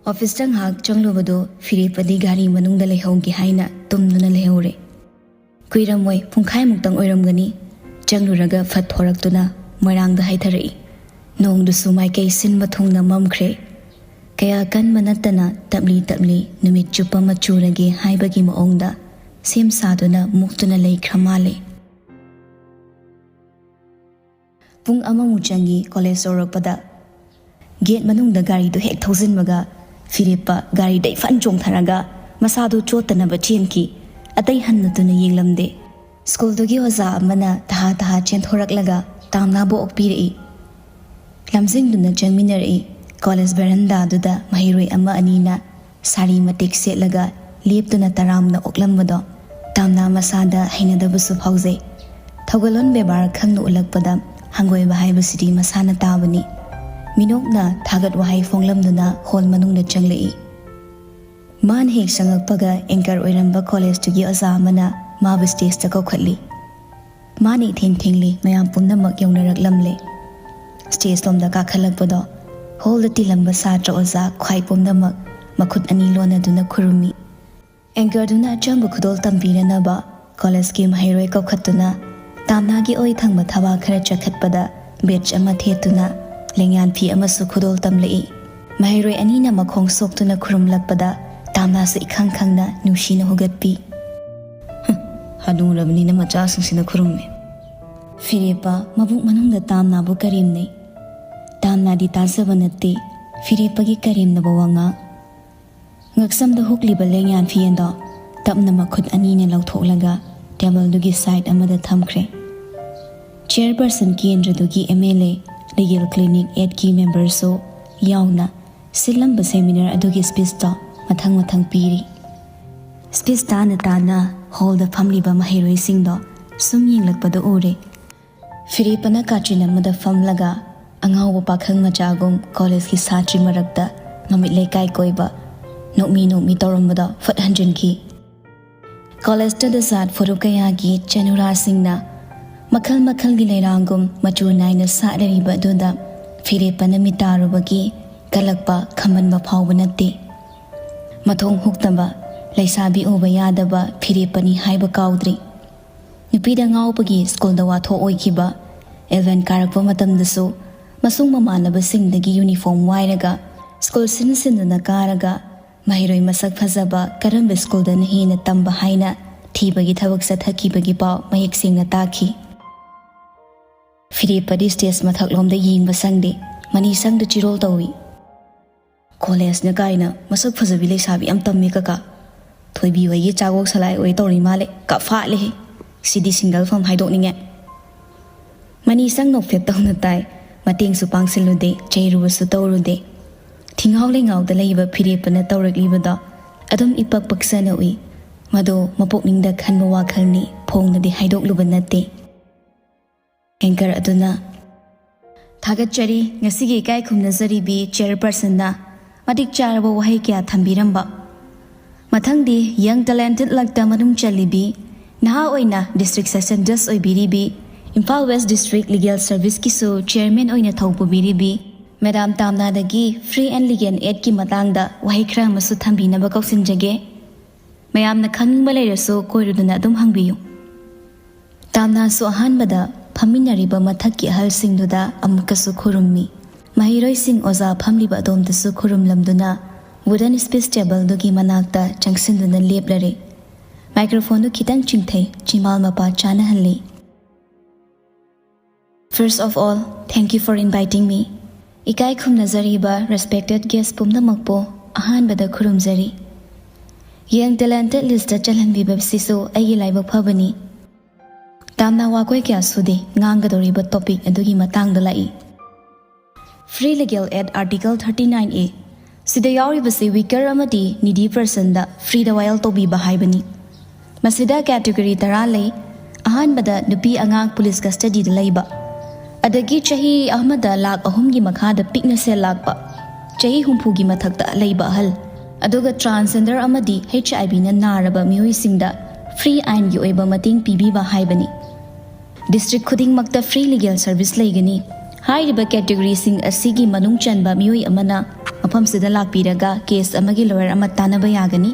ꯑꯣꯐꯤꯁꯇ ꯉꯥꯏꯍꯥꯛ ꯆꯪꯂꯨꯕꯗꯨ ꯐꯤꯔꯦꯞꯄꯗꯤ ꯒꯥꯔꯤ ꯃꯅꯨꯡꯗ ꯂꯩꯍꯧꯒꯦ ꯍꯥꯏꯅ ꯇꯨꯝꯗꯨꯅ ꯂꯩꯍꯧꯔꯦ꯫ ꯀꯨꯏꯔꯝꯃꯣꯏ, ꯄꯨꯡꯈꯥꯏꯃꯨꯛꯇꯪ ꯑꯣꯏꯔꯝꯒꯅꯤ꯫ ꯆꯪꯂꯨꯔꯒ ꯐꯠ ꯊꯣꯔꯛꯇꯨꯅ ꯃꯣꯏꯔꯥꯡꯗ ꯍꯥꯏꯊꯔꯛꯏ꯫ ꯅꯣꯡꯗꯨꯁꯨ ꯃꯥꯏꯀꯩ ꯁꯤꯟꯕ ꯊꯨꯡꯅ ꯃꯝꯈ꯭ꯔꯦ꯫ ꯀꯌꯥ ꯀꯟꯕ ꯅꯠꯇꯅ ꯇꯞꯂꯤ ꯇꯞꯂꯤ ꯅꯨꯃꯤꯠ ꯆꯨꯞꯄ ꯑꯃ ꯆꯨꯔꯒꯦ ꯍꯥꯏꯕꯒꯤ ꯃꯑꯣꯡꯗ ꯁꯦꯝ ꯁꯥꯗꯨꯅ ꯃꯨꯛꯇꯨꯅ ꯂꯩꯈ꯭ꯔ ꯃꯥꯜꯂꯦ꯫ ꯄꯨꯡ ꯑꯃꯃꯨꯛ ꯆꯪꯉꯤ ꯀꯣꯂꯦꯖ ꯌꯧꯔꯛꯄꯗ꯫ ꯒꯦꯠ ꯃꯅꯨꯡꯗ ꯒꯥꯔꯤꯗꯨ ꯍꯦꯛ ꯊꯧꯖꯤꯟꯕꯒ ꯐꯤꯔꯦꯞꯄ ꯒꯥꯔꯤꯗꯩ ꯐꯟ ꯆꯣꯡꯊꯔꯒ ꯃꯁꯥꯗꯨ ꯆꯣꯠꯇꯅꯕ ꯆꯦꯟꯈꯤ꯫ ꯑꯇꯩ ꯍꯟꯅ ꯇꯨꯅ ꯌꯦꯡꯂꯝꯗꯦ꯫ ꯁ꯭ꯀꯨꯜꯗꯨꯒꯤ ꯑꯣꯖꯥ ꯑꯃꯅ ꯇꯍꯥ ꯇꯍꯥ ꯆꯦꯟꯊꯣꯔꯛꯂꯒ ꯇꯥꯝꯅꯥꯕꯨ ꯑꯣꯛꯄꯤꯔꯛꯏ꯫ ꯂꯝꯖꯤꯡꯗꯨꯅ ꯆꯪꯃꯤꯟꯅꯔꯛꯏ꯫ ꯀꯣꯂꯦꯖ ꯕꯦꯔꯟꯗꯥꯗꯨꯗ ꯃꯍꯩꯔꯣꯏ ꯑꯃ ꯑꯅꯤꯅ ꯁꯥꯔꯤ ꯃꯇꯦꯛ ꯁꯦꯠꯂꯒ ꯂꯦꯞꯇꯨꯅ ꯇꯔꯥꯝꯅ ꯑꯣꯛꯂꯝꯕꯗꯣ ꯇꯥꯝꯅꯥ ꯃꯁꯥꯗ ꯍꯩꯅꯗꯕꯁꯨ ꯐꯥꯎꯖꯩ꯫ ꯊꯧꯒꯜꯂꯣꯟ ꯕꯦꯕꯥꯔ ꯈꯪꯅ ꯎꯠꯂꯛꯄꯗ ꯍꯪꯒꯣꯏꯕ ꯍꯥꯏꯕꯁꯤꯗꯤ ꯃꯁꯥꯅ ꯇꯥꯕꯅꯤ꯫ ꯃꯤꯅꯣꯛꯅ ꯊꯥꯒꯠ ꯋꯥꯍꯩ ꯐꯣꯡꯂꯝꯗꯨꯅ ꯍꯣꯜ ꯃꯅꯨꯡꯗ ꯆꯪꯂꯛꯏ꯫ ꯃꯥꯅ ꯍꯦꯛ ꯆꯪꯉꯛꯄꯒ ꯑꯦꯡꯀꯔ ꯑꯣꯏꯔꯝꯕ ꯀꯣꯂꯦꯖꯇꯨꯒꯤ ꯑꯣꯖꯥ ꯑꯃꯅ ꯃꯥꯕꯨ ꯁ꯭ꯇꯦꯖꯇ ꯀꯧꯈꯠꯂꯤ꯫ ꯃꯥꯅ ꯏꯊꯦꯡ ꯊꯦꯡꯂꯤ, ꯃꯌꯥꯝ ꯄꯨꯝꯅꯃꯛ ꯌꯧꯅꯔꯛꯂꯝꯂꯦ꯫ ꯁ꯭ꯇꯦꯖ ꯂꯣꯝꯗ ꯀꯥꯈꯠꯂꯛꯄꯗꯣ ꯍꯣꯜꯗ ꯇꯤꯜꯂꯝꯕ ꯁꯥꯇ꯭ꯔ ꯑꯣꯖꯥ ꯈ꯭ꯋꯥꯏ ꯄꯨꯝꯅꯃꯛ ꯃꯈꯨꯠ ꯑꯅꯤ ꯂꯣꯟꯅꯗꯨꯅ ꯈꯨꯔꯨꯝꯃꯤ꯫ ꯑꯦꯡꯀꯔꯗꯨꯅ ꯑꯆꯝꯕ ꯈꯨꯗꯣꯜ ꯇꯝꯕꯤꯅꯅꯕ ꯀꯣꯂꯦꯖꯀꯤ ꯃꯍꯩꯔꯣꯏ ꯀꯧꯈꯠꯇꯨꯅ ꯇꯥꯝꯅꯥꯒꯤ ꯑꯣꯏ ꯊꯪꯕ ꯊꯕꯥꯛ ꯈꯔ ꯆꯈꯠꯄꯗ ꯕꯦꯠꯆ ꯑꯃ ꯊꯦꯠꯇꯨꯅ ꯂꯦꯡꯌꯥꯟ ꯐꯤ ꯑꯃꯁꯨ ꯈꯨꯗꯣꯜ ꯇꯝꯂꯛꯏ꯫ ꯃꯍꯩꯔꯣꯏ ꯑꯅꯤꯅ ꯃꯈꯣꯡ ꯁꯣꯛꯇꯨꯅ ꯈꯨꯔꯨꯝꯂꯛꯄꯗ ꯇꯥꯝꯅꯥꯁꯨ ꯏꯈꯪ ꯈꯪꯅ ꯅꯨꯡꯁꯤꯅ ꯍꯨꯒꯠꯄꯤ꯫ "ꯍꯅꯨꯔꯕꯅꯤꯅ ꯃꯆꯥꯁꯤꯡꯁꯤꯅ ꯈꯨꯔꯨꯝꯃꯤ꯫" ꯐꯤꯔꯦꯞꯄ ꯃꯕꯨꯛ ꯃꯅꯨꯡꯗ ꯇꯥꯝꯅꯥꯕꯨ ꯀꯔꯦꯝꯅꯩ꯫ ꯇꯥꯝꯅꯥꯗꯤ ꯇꯥꯖꯕ ꯅꯠꯇꯦ ꯐꯤꯔꯦꯞꯄꯒꯤ ꯀꯔꯦꯝꯅꯕ ꯋꯥꯉꯥꯡ꯫ ꯉꯛꯁꯝꯗ ꯍꯨꯛꯂꯤꯕ ꯂꯦꯡꯌꯥꯟ ꯐꯤꯌꯦꯟꯗꯣ ꯇꯞꯅ ꯃꯈꯨꯠ ꯑꯅꯤꯅ ꯂꯧꯊꯣꯛꯂꯒ ꯇꯦꯕꯜꯗꯨꯒꯤ ꯁꯥꯏꯠ ꯑꯃꯗ ꯊꯝꯈ꯭ꯔꯦ꯫ ꯆꯤꯌꯔꯄꯔꯁꯟ ꯀꯦꯟꯗ꯭ꯔꯗꯨꯒꯤ M L A, legal clinic ꯑꯦꯠꯀꯤ ꯃꯦꯝꯕꯔꯁꯨ ꯌꯥꯎꯅ ꯁꯤꯜꯂꯝꯕ ꯁꯦꯃꯤꯅꯥꯔ ꯑꯗꯨꯒꯤ ꯁ꯭ꯄꯤꯆꯇꯣ ꯃꯊꯪ ꯃꯊꯪ ꯄꯤꯔꯤ꯫ ꯁ꯭ꯄꯤꯆ ꯇꯥꯅ ꯇꯥꯅ ꯍꯣꯜꯗ ꯐꯝꯂꯤꯕ ꯃꯍꯩꯔꯣꯏꯁꯤꯡꯗꯣ ꯁꯨꯝ ꯌꯦꯡꯂꯛꯄꯗ ꯎꯔꯦ꯫ ꯐꯤꯔꯦꯞꯄꯅ ꯀꯥꯆꯤꯟ ꯑꯃꯗ ꯐꯝꯂꯒ ꯑꯉꯥꯎꯕ ꯄꯥꯈꯪ ꯃꯆꯥꯒꯨꯝ ꯀꯣꯂꯦꯖꯀꯤ ꯁꯥꯇ꯭ꯔꯤ ꯃꯔꯛꯇ ꯃꯃꯤꯠ ꯂꯩꯀꯥꯏ ꯀꯣꯏꯕ ꯅꯣꯛꯃꯤ ꯅꯣꯛꯃꯤ ꯇꯧꯔꯝꯕꯗꯣ ꯐꯠ ꯍꯟꯖꯤꯟꯈꯤ꯫ ꯀꯣꯂꯦꯖꯇ ꯖꯥꯠ ꯐꯨꯔꯨꯞ ꯀꯌꯥꯒꯤ ꯆꯦꯅꯨꯔꯥꯁꯤꯡꯅ ꯃꯈꯜ ꯃꯈꯜꯒꯤ ꯂꯩꯔꯥꯡꯒꯨꯝ ꯃꯆꯨ ꯅꯥꯏꯅ ꯁꯥꯠꯂꯔꯤꯕ ꯑꯗꯨꯗ ꯐꯤꯔꯦꯞꯄꯅ ꯃꯤꯠ ꯇꯥꯔꯨꯕꯒꯤ ꯀꯜꯂꯛꯄ ꯈꯝꯕꯟꯕ ꯐꯥꯎꯕ ꯅꯠꯇꯦ꯫ ꯃꯊꯣꯡ ꯍꯨꯛꯇꯕ ꯂꯩꯁꯥꯕꯤ ꯎꯕ ꯌꯥꯗꯕ ꯐꯤꯔꯦꯞꯄꯅꯤ ꯍꯥꯏꯕ ꯀꯥꯎꯗ꯭ꯔꯤ꯫ ꯅꯨꯄꯤꯗ ꯉꯥꯎꯕꯒꯤ ꯁ꯭ꯀꯨꯜꯗ ꯋꯥꯊꯣꯛ ꯑꯣꯏꯈꯤꯕ, ꯑꯦꯂꯚꯦꯟ ꯀꯥꯔꯛꯄ ꯃꯇꯝꯗꯁꯨ ꯃꯁꯨꯡ ꯃꯃꯥꯟꯅꯕꯁꯤꯡꯗꯒꯤ ꯌꯨꯅꯤꯐꯣꯔꯝ ꯋꯥꯏꯔꯒ ꯁ꯭ꯀꯨꯜ ꯁꯤꯟ ꯁꯤꯟꯗꯨꯅ ꯀꯥꯔꯒ ꯃꯍꯩꯔꯣꯏ ꯃꯁꯛ ꯐꯖꯕ ꯀꯔꯝꯕ ꯁ꯭ꯀꯨꯜꯗꯅ ꯍꯦꯟꯅ ꯇꯝꯕ ꯍꯥꯏꯅ ꯊꯤꯕꯒꯤ ꯊꯕꯛ ꯆꯠꯊꯈꯤꯕꯒꯤ ꯄꯥꯎ ꯃꯌꯦꯛ ꯁꯦꯡꯅ ꯇꯥꯈꯤ꯫ ꯐꯤꯔꯦꯞꯄꯗꯤ ꯁ꯭ꯇꯦꯖ ꯃꯊꯛꯂꯣꯝꯗ ꯌꯦꯡꯕ ꯁꯪꯗꯦ, ꯃꯅꯤ ꯁꯪꯗ ꯆꯤꯔꯣꯜ ꯇꯧꯏ꯫ "ꯀꯣꯂꯦꯖꯅ ꯀꯥꯏꯅ ꯃꯁꯛ ꯐꯖꯕꯤ ꯂꯩꯁꯥꯕꯤ ꯌꯥꯝ ꯇꯝꯃꯤ ꯀꯀꯥ꯫ ꯊꯣꯏꯕꯤ ꯍꯣꯏꯒꯤ ꯆꯥꯒꯣꯛ ꯁꯂꯥꯏ ꯑꯣꯏ ꯇꯧꯔꯤ ꯃꯥꯜꯂꯦ, ꯀꯥꯐꯥꯠꯂꯦꯍꯦ꯫ ꯁꯤꯗꯤ ꯁꯤꯡꯒꯜ ꯐꯝ ꯍꯥꯏꯗꯣꯛꯅꯤꯡꯉꯦ꯫" ꯃꯅꯤ ꯁꯪ ꯅꯣꯛꯐꯦꯠ ꯇꯧꯅ ꯇꯥꯏ꯫ ꯃꯇꯦꯡꯁꯨ ꯄꯥꯡꯁꯤꯜꯂꯨꯗꯦ, ꯆꯩꯔꯨꯕꯁꯨ ꯇꯧꯔꯨꯗꯦ꯫ ꯊꯤꯡꯉꯥꯎ ꯂꯩꯉꯥꯎꯗ ꯂꯩꯕ ꯐꯤꯔꯦꯞꯄꯅ ꯇꯧꯔꯛꯂꯤꯕꯗꯣ ꯑꯗꯨꯝ ꯏꯄꯛ ꯄꯛꯆꯅ ꯎꯏ꯫ ꯃꯗꯨ ꯃꯄꯨꯛꯅꯤꯡꯗ ꯈꯟꯕ ꯋꯥꯈꯜꯅꯤ, ꯐꯣꯡꯅꯗꯤ ꯍꯥꯏꯗꯣꯛꯂꯨꯕ ꯅꯠꯇꯦ꯫ ꯑꯦꯡꯀꯔ ꯑꯗꯨꯅ, "ꯊꯥꯒꯠꯆꯔꯤ, ꯉꯁꯤꯒꯤ ꯏꯀꯥꯏ ꯈꯨꯝꯅꯖꯔꯤꯕꯤ ꯆꯤꯌꯔꯄꯔꯁꯟꯅ ꯃꯇꯤꯛ ꯆꯥꯔꯕ ꯋꯥꯍꯩ ꯀꯌꯥ ꯊꯝꯕꯤꯔꯝꯕ꯫ ꯃꯊꯪꯗꯤ ꯌꯪ ꯇꯦꯂꯦꯟꯇꯦꯗ ꯂꯛꯇ ꯃꯅꯨꯡ ꯆꯜꯂꯤꯕꯤ, ꯅꯍꯥ ꯑꯣꯏꯅ ꯗꯤꯁꯇ꯭ꯔꯤꯛ ꯁꯦꯁꯟ ꯖꯖ ꯑꯣꯏꯕꯤꯔꯤꯕꯤ, ꯏꯝꯐꯥꯜ ꯋꯦꯁ ꯗꯤꯁꯇ꯭ꯔꯤꯛ ꯂꯤꯒꯦꯜ ꯁꯔꯚꯤꯁꯀꯤꯁꯨ ꯆꯤꯌꯔꯃꯦꯟ ꯑꯣꯏꯅ ꯊꯧ ꯄꯨꯕꯤꯔꯤꯕꯤ ꯃꯦꯗꯥꯝ ꯇꯥꯝꯅꯥꯗꯒꯤ ꯐ꯭ꯔꯤ ꯑꯦꯟ ꯂꯤꯒꯦꯜ ꯑꯦꯗꯀꯤ ꯃꯇꯥꯡꯗ ꯋꯥꯍꯩ ꯈꯔ ꯑꯃꯁꯨ ꯊꯝꯕꯤꯅꯕ ꯀꯧꯁꯤꯟꯖꯒꯦ꯫ ꯃꯌꯥꯝꯅ ꯈꯪꯅꯤꯡꯕ ꯂꯩꯔꯁꯨ ꯀꯣꯏꯔꯨꯗꯅ ꯑꯗꯨꯝ ꯍꯪꯕꯤꯌꯨ꯫" ꯇꯥꯝꯅꯥꯁꯨ ꯑꯍꯥꯟꯕꯗ ꯐꯝꯃꯤꯟꯅꯔꯤꯕ ꯃꯊꯛꯀꯤ ꯑꯍꯜꯁꯤꯡꯗꯨꯗ ꯑꯃꯨꯛꯀꯁꯨ ꯈꯨꯔꯨꯝꯃꯤ꯫ ꯃꯍꯩꯔꯣꯏꯁꯤꯡ ꯑꯣꯖꯥ ꯐꯝꯂꯤꯕ ꯑꯗꯣꯝꯗꯁꯨ ꯈꯨꯔꯨꯝꯂꯝꯗꯨꯅ wooden speech tableꯗꯨꯒꯤ ꯃꯅꯥꯛꯇ ꯆꯪꯁꯤꯟꯗꯨꯅ ꯂꯦꯞꯂꯔꯦ꯫ Microphoneꯗꯨ ꯈꯤꯇꯪ ꯆꯤꯡꯊꯩ, ꯆꯤꯃꯥꯜ ꯃꯄꯥ ꯆꯥꯅꯍꯜꯂꯤ꯫ First of all, thank you for inviting me. ꯏꯀꯥꯏ ꯈꯨꯝꯅꯖꯔꯤꯕ respected guest ꯄꯨꯝꯅꯃꯛꯄꯨ ꯑꯍꯥꯟꯕꯗ ꯈꯨꯔꯨꯝꯖꯔꯤ꯫ Young talented listꯇ ꯆꯜꯍꯟꯕꯤꯕꯁꯤꯁꯨ ꯑꯩꯒꯤ ꯂꯥꯏꯕꯛ ꯐꯕꯅꯤ꯫ ꯇꯥꯝꯅ ꯋꯥꯈꯣꯏ ꯀꯌꯥ ꯁꯨꯗꯦ, ꯉꯥꯡꯒꯗꯧꯔꯤꯕ topic ꯑꯗꯨꯒꯤ ꯃꯇꯥꯡꯗ ꯂꯥꯛꯏ꯫ Free Legal Aid Article thirty nine A꯫ ꯁꯤꯗ ꯌꯥꯎꯔꯤꯕꯁꯤ weaker ꯑꯃꯗꯤ needy personꯗ freeꯗ ꯋꯥꯌꯦꯜ ꯇꯧꯕꯤꯕ ꯍꯥꯏꯕꯅꯤ꯫ ꯃꯁꯤꯗ category ꯇꯔꯥ ꯂꯩ꯫ ꯑꯍꯥꯟꯕꯗ ꯅꯨꯄꯤ ꯑꯉꯥꯡ police custodyꯗ ꯂꯩꯕ, ꯑꯗꯒꯤ ꯆꯍꯤ ꯑꯃꯗ ꯂꯥꯈ ꯑꯍꯨꯝꯒꯤ ꯃꯈꯥꯗ ꯄꯤꯛꯅ ꯁꯦꯜ ꯂꯥꯛꯄ, ꯆꯍꯤ ꯍꯨꯝꯐꯨꯒꯤ ꯃꯊꯛꯇ ꯂꯩꯕ ꯑꯍꯜ, ꯑꯗꯨꯒ transgender ꯑꯃꯗꯤ HIVꯅ ꯅꯥꯔꯕ ꯃꯤꯑꯣꯏꯁꯤꯡꯗ free ꯑꯥꯏꯟꯒꯤ ꯑꯣꯏꯕ ꯃꯇꯦꯡ ꯄꯤꯕꯤꯕ ꯍꯥꯏꯕꯅꯤ꯫ District ꯈꯨꯗꯤꯡꯃꯛꯇ free legal service ꯂꯩꯒꯅꯤ꯫ ꯍꯥꯏꯔꯤꯕ categoryꯁꯤꯡ ꯑꯁꯤꯒꯤ ꯃꯅꯨꯡ ꯆꯟꯕ ꯃꯤꯑꯣꯏ ꯑꯃꯅ ꯃꯐꯝꯁꯤꯗ ꯂꯥꯛꯄꯤꯔꯒ case ꯑꯃꯒꯤ lawyer ꯑꯃ ꯇꯥꯟꯅꯕ ꯌꯥꯒꯅꯤ꯫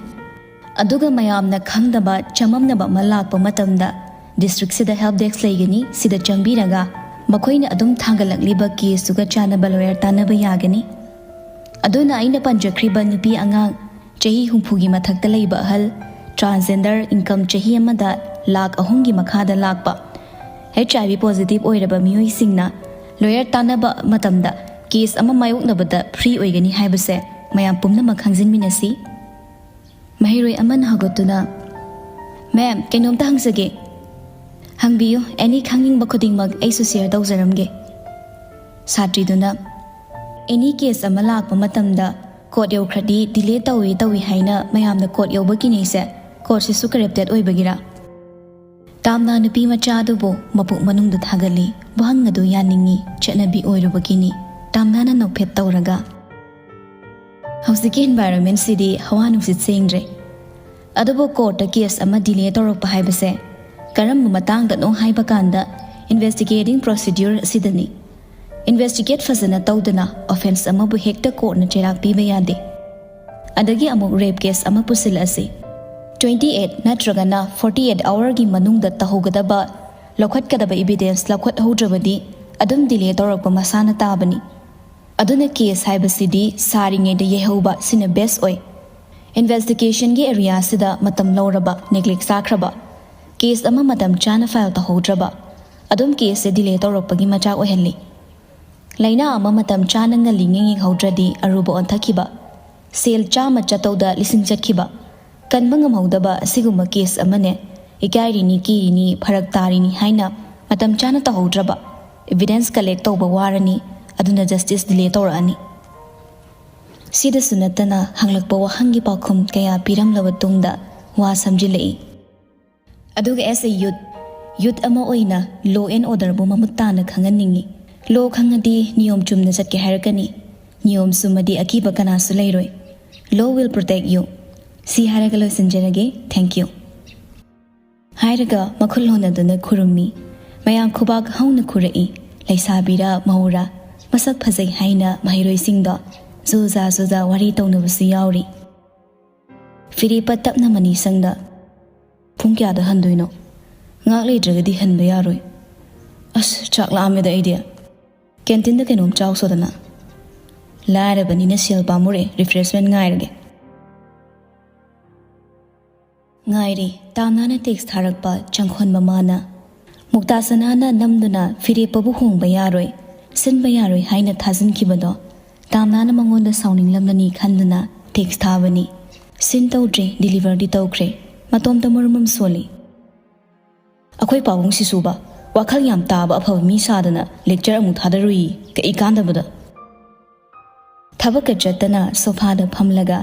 ꯑꯗꯨꯒ ꯃꯌꯥꯝꯅ ꯈꯪꯗꯕ ꯆꯃꯝꯅꯕ ꯑꯃ ꯂꯥꯛꯄ ꯃꯇꯝꯗ districtꯁꯤꯗ help desk ꯂꯩꯒꯅꯤ꯫ ꯁꯤꯗ ꯆꯪꯕꯤꯔꯒ ꯃꯈꯣꯏꯅ ꯑꯗꯨꯝ ꯊꯥꯡꯒꯠꯂꯛꯂꯤꯕ caseꯇꯨꯒ ꯆꯥꯟꯅꯕ lawyer ꯇꯥꯟꯅꯕ ꯌꯥꯒꯅꯤ꯫ ꯑꯗꯨꯅ ꯑꯩꯅ ꯄꯟꯖꯈ꯭ꯔꯤꯕ ꯅꯨꯄꯤ ꯑꯉꯥꯡ ꯆꯍꯤ ꯍꯨꯝꯐꯨꯒꯤ ꯃꯊꯛꯇ ꯂꯩꯕ ꯑꯍꯜ, transgender, income ꯆꯍꯤ ꯑꯃꯗ ꯂꯥꯈ ꯑꯍꯨꯝꯒꯤ ꯃꯈꯥꯗ ꯂꯥꯛꯄ, HIV positive ꯑꯣꯏꯔꯕ ꯃꯤꯑꯣꯏꯁꯤꯡꯅ lawyer ꯇꯥꯟꯅꯕ ꯃꯇꯝꯗ case ꯑꯃ ꯃꯥꯌꯣꯛꯅꯕꯗ free ꯑꯣꯏꯒꯅꯤ ꯍꯥꯏꯕꯁꯦ ꯃꯌꯥꯝ ꯄꯨꯝꯅꯃꯛ ꯈꯪꯖꯤꯟꯃꯤꯟꯅꯁꯤ꯫ ꯃꯍꯩꯔꯣꯏ ꯑꯃꯅ ꯍꯧꯒꯠꯇꯨꯅ, "Ma'am, ꯀꯩꯅꯣꯝꯇ ꯍꯪꯖꯒꯦ꯫" "ꯍꯪꯕꯤꯌꯨ, any ꯈꯪꯅꯤꯡꯕ ꯈꯨꯗꯤꯡꯃꯛ ꯑꯩꯁꯨ share ꯇꯧꯖꯔꯝꯒꯦ꯫" ꯁꯥꯇ꯭ꯔꯤꯗꯨꯅ, "Any case ꯑꯃ ꯂꯥꯛꯄ ꯃꯇꯝꯗ court ꯌꯧꯈ꯭ꯔꯗꯤ delay ꯇꯧꯏ ꯇꯧꯏ ꯍꯥꯏꯅ ꯃꯌꯥꯝꯅ court ꯌꯧꯕ ꯀꯤꯅꯩꯁꯦ, courtꯁꯤꯁꯨ corrupted ꯑꯣꯏꯕꯒꯤꯔꯥ?" ꯇꯥꯝꯅꯥ ꯅꯨꯄꯤ ꯃꯆꯥ ꯑꯗꯨꯕꯨ ꯃꯄꯨꯛ ꯃꯅꯨꯡꯗ ꯊꯥꯒꯠꯂꯤ꯫ ꯋꯥꯍꯪ ꯑꯗꯨ ꯌꯥꯅꯤꯡꯉꯤ, ꯆꯠꯅꯕꯤ ꯑꯣꯏꯔꯨꯕꯒꯤꯅꯤ꯫ ꯇꯥꯝꯅꯥꯅ ꯅꯣꯛꯐꯦꯠ ꯇꯧꯔꯒ, "ꯍꯧꯖꯤꯛꯀꯤ environmentꯁꯤꯗꯤ ꯍꯋꯥ ꯅꯨꯡꯁꯤꯠ ꯁꯦꯡꯗ꯭ꯔꯦ꯫ ꯑꯗꯨꯕꯨ courtꯇ case ꯑꯃ delay ꯇꯧꯔꯛꯄ ꯍꯥꯏꯕꯁꯦ ꯀꯔꯝꯕ ꯃꯇꯥꯡꯗꯅꯣ ꯍꯥꯏꯕ ꯀꯥꯟꯗ investigating procedure ꯑꯁꯤꯗꯅꯤ꯫ Investigate ꯐꯖꯅ ꯇꯧꯗꯅ offence ꯑꯃꯕꯨ ꯍꯦꯛꯇ courtꯅ ꯆꯩꯔꯥꯛ ꯄꯤꯕ ꯌꯥꯗꯦ꯫" ꯑꯗꯒꯤ ꯑꯃꯨꯛ rape case ꯑꯃ ꯄꯨꯁꯤꯜꯂꯁꯤ꯫ Twenty eight ꯅꯠꯇ꯭ꯔꯒꯅ forty eight hourꯒꯤ ꯃꯅꯨꯡꯗ ꯇꯧꯍꯧꯒꯗꯕ, ꯂꯧꯈꯠꯀꯗꯕ evidence ꯂꯧꯈꯠꯍꯧꯗ꯭ꯔꯕꯗꯤ ꯑꯗꯨꯝ delay ꯇꯧꯔꯛꯄ ꯃꯁꯥꯅ ꯇꯥꯕꯅꯤ꯫ ꯑꯗꯨꯅ ꯀꯦꯁ ꯍꯥꯏꯕꯁꯤꯗꯤ ꯁꯥꯔꯤꯉꯩꯗ ꯌꯩꯍꯧꯕ ꯁꯤꯅ ꯕꯦꯁ ꯑꯣꯏ꯫ ꯏꯟꯚꯦꯁꯇꯤꯒꯦꯁꯟꯒꯤ ꯑꯦꯔꯤꯌꯥꯁꯤꯗ ꯃꯇꯝ ꯂꯧꯔꯕ, ꯅꯦꯒ꯭ꯂꯦꯛ ꯆꯥꯈ꯭ꯔꯕ, ꯀꯦꯁ ꯑꯃ ꯃꯇꯝ ꯆꯥꯅ ꯐꯥꯏꯜ ꯇꯧꯍꯧꯗ꯭ꯔꯕ, ꯑꯗꯨꯝ ꯀꯦꯁꯁꯦ ꯗꯤꯂꯦ ꯇꯧꯔꯛꯄꯒꯤ ꯃꯆꯥꯛ ꯑꯣꯏꯍꯜꯂꯤ꯫ ꯂꯥꯏꯅꯥ ꯑꯃ ꯃꯇꯝ ꯆꯥꯅ ꯉꯜꯂꯤꯉꯩ ꯌꯦꯡꯍꯧꯗ꯭ꯔꯗꯤ ꯑꯔꯨꯕ ꯑꯣꯟꯊꯛꯈꯤꯕ, ꯁꯦꯜ ꯆꯥꯝꯃ ꯆꯠꯇꯧꯗ ꯂꯤꯁꯤꯡ ꯆꯠꯈꯤꯕ, ꯀꯟꯕ ꯉꯝꯍꯧꯗꯕ ꯑꯁꯤꯒꯨꯝꯕ ꯀꯦꯁ ꯑꯃꯅꯦ꯫ ꯏꯀꯥꯏꯔꯤꯅꯤ, ꯀꯤꯔꯤꯅꯤ, ꯐꯔꯛ ꯇꯥꯔꯤꯅꯤ ꯍꯥꯏꯅ ꯃꯇꯝ ꯆꯥꯅ ꯇꯧꯍꯧꯗ꯭ꯔꯕ, ꯏꯚꯤꯗꯦꯟꯁ ꯀꯂꯦꯛ ꯇꯧꯕ ꯋꯥꯔꯅꯤ, ꯑꯗꯨꯅ ꯖꯁꯇꯤꯁ ꯗꯤꯂꯦ ꯇꯧꯔꯛꯑꯅꯤ꯫ ꯁꯤꯗꯁꯨ ꯅꯠꯇꯅ ꯍꯪꯂꯛꯄ ꯋꯥꯍꯪꯒꯤ ꯄꯥꯎꯈꯨꯝ ꯀꯌꯥ ꯄꯤꯔꯝꯂꯕ ꯇꯨꯡꯗ ꯋꯥ ꯁꯝꯖꯤꯜꯂꯛꯏ꯫ ꯑꯗꯨꯒ ꯑꯦꯁ ꯑꯦ ꯌꯨꯠ, ꯌꯨꯠ ꯑꯃ ꯑꯣꯏꯅ ꯂꯣ ꯑꯦꯟ ꯑꯣꯔꯗꯔꯕꯨ ꯃꯃꯨꯠ ꯇꯥꯅ ꯈꯪꯍꯟꯅꯤꯡꯏ꯫ ꯂꯣ ꯈꯪꯉꯗꯤ ꯅꯤꯌꯣꯝ ꯆꯨꯝꯅ ꯆꯠꯀꯦ ꯍꯥꯏꯔꯛꯀꯅꯤ꯫ ꯅꯤꯌꯣꯝ ꯆꯨꯝꯃꯗꯤ ꯑꯀꯤꯕ ꯀꯅꯥꯁꯨ ꯂꯩꯔꯣꯏ꯫ Law will protect you꯫ ꯁꯤ ꯍꯥꯏꯔꯒ ꯂꯣꯏꯁꯤꯟꯖꯔꯒꯦ꯫ Thank you꯫ ꯍꯥꯏꯔꯒ ꯃꯈꯨꯠ ꯍꯣꯟꯅꯗꯨꯅ ꯈꯨꯔꯨꯝꯃꯤ꯫ ꯃꯌꯥꯝ ꯈꯨꯕꯥꯛ ꯍꯧꯅ ꯈꯨꯔꯛꯏ꯫ ꯂꯩꯁꯥꯕꯤꯔ ꯃꯧꯔ, ꯃꯁꯛ ꯐꯖꯩ ꯍꯥꯏꯅ ꯃꯍꯩꯔꯣꯏꯁꯤꯡꯗꯣ ꯖꯨꯖꯥ ꯖꯨꯖꯥ ꯋꯥꯔꯤ ꯇꯧꯅꯕꯁꯨ ꯌꯥꯎꯔꯤ꯫ ꯐꯤꯔꯦꯞꯄ ꯇꯞꯅ ꯃꯅꯤꯁꯪꯗ, "ꯄꯨꯡ ꯀꯌꯥꯗ ꯍꯟꯗꯣꯏꯅꯣ? ꯉꯥꯛ ꯂꯩꯇ꯭ꯔꯒꯗꯤ ꯍꯟꯕ ꯌꯥꯔꯣꯏ꯫ ꯑꯁ, ꯆꯥꯛ ꯂꯥꯝꯃꯦꯗ ꯑꯩꯗꯤ꯫ ꯀꯦꯟꯇꯤꯟꯗ ꯀꯩꯅꯣꯝ ꯆꯥꯎꯁꯣꯗꯅ꯫ ꯂꯥꯏꯔꯕꯅꯤꯅ ꯁꯦꯜ ꯄꯥꯝꯃꯨꯔꯦ, ꯔꯤꯐ꯭ꯔꯦꯁꯃꯦꯟ ꯉꯥꯏꯔꯒꯦ꯫" ꯉꯥꯏꯔꯤ꯫ ꯇꯥꯝꯅꯥꯅ ꯇꯦꯛꯁ ꯊꯥꯔꯛꯄ ꯆꯪꯈꯣꯟ ꯃꯃꯥꯅ꯫ ꯃꯨꯛꯇꯥꯁꯅꯥꯅ ꯅꯝꯗꯨꯅ ꯐꯤꯔꯦꯞꯄꯕꯨ ꯍꯣꯡꯕ ꯌꯥꯔꯣꯏ, ꯁꯤꯟꯕ ꯌꯥꯔꯣꯏ ꯍꯥꯏꯅ ꯊꯥꯖꯤꯟꯈꯤꯕꯗꯣ ꯇꯥꯝꯅꯥꯅ ꯃꯉꯣꯟꯗ ꯁꯥꯎꯅꯤꯡꯂꯝꯂꯅꯤ ꯈꯟꯗꯨꯅ ꯇꯦꯛꯁ ꯊꯥꯕꯅꯤ꯫ ꯁꯤꯟ ꯇꯧꯗ꯭ꯔꯦ, ꯗꯤꯂꯤꯚꯔꯗꯤ ꯇꯧꯈ꯭ꯔꯦ꯫ ꯃꯇꯣꯝꯇ ꯃꯔꯨꯝ ꯑꯃ ꯁꯣꯜꯂꯤ꯫ "ꯑꯩꯈꯣꯏ ꯄꯥꯕꯨꯡ ꯁꯤꯁꯨꯕ ꯋꯥꯈꯜ ꯌꯥꯝ ꯇꯥꯕ ꯑꯐꯕ ꯃꯤ ꯁꯥꯗꯅ ꯂꯦꯛꯆꯔ ꯑꯃꯨꯛ ꯊꯥꯗꯔꯨꯏ, ꯀꯩ ꯀꯥꯟꯗꯕꯗ꯫" ꯊꯕꯛꯀ ꯆꯠꯇꯅ ꯁꯣꯐꯥꯗ ꯐꯝꯂꯒ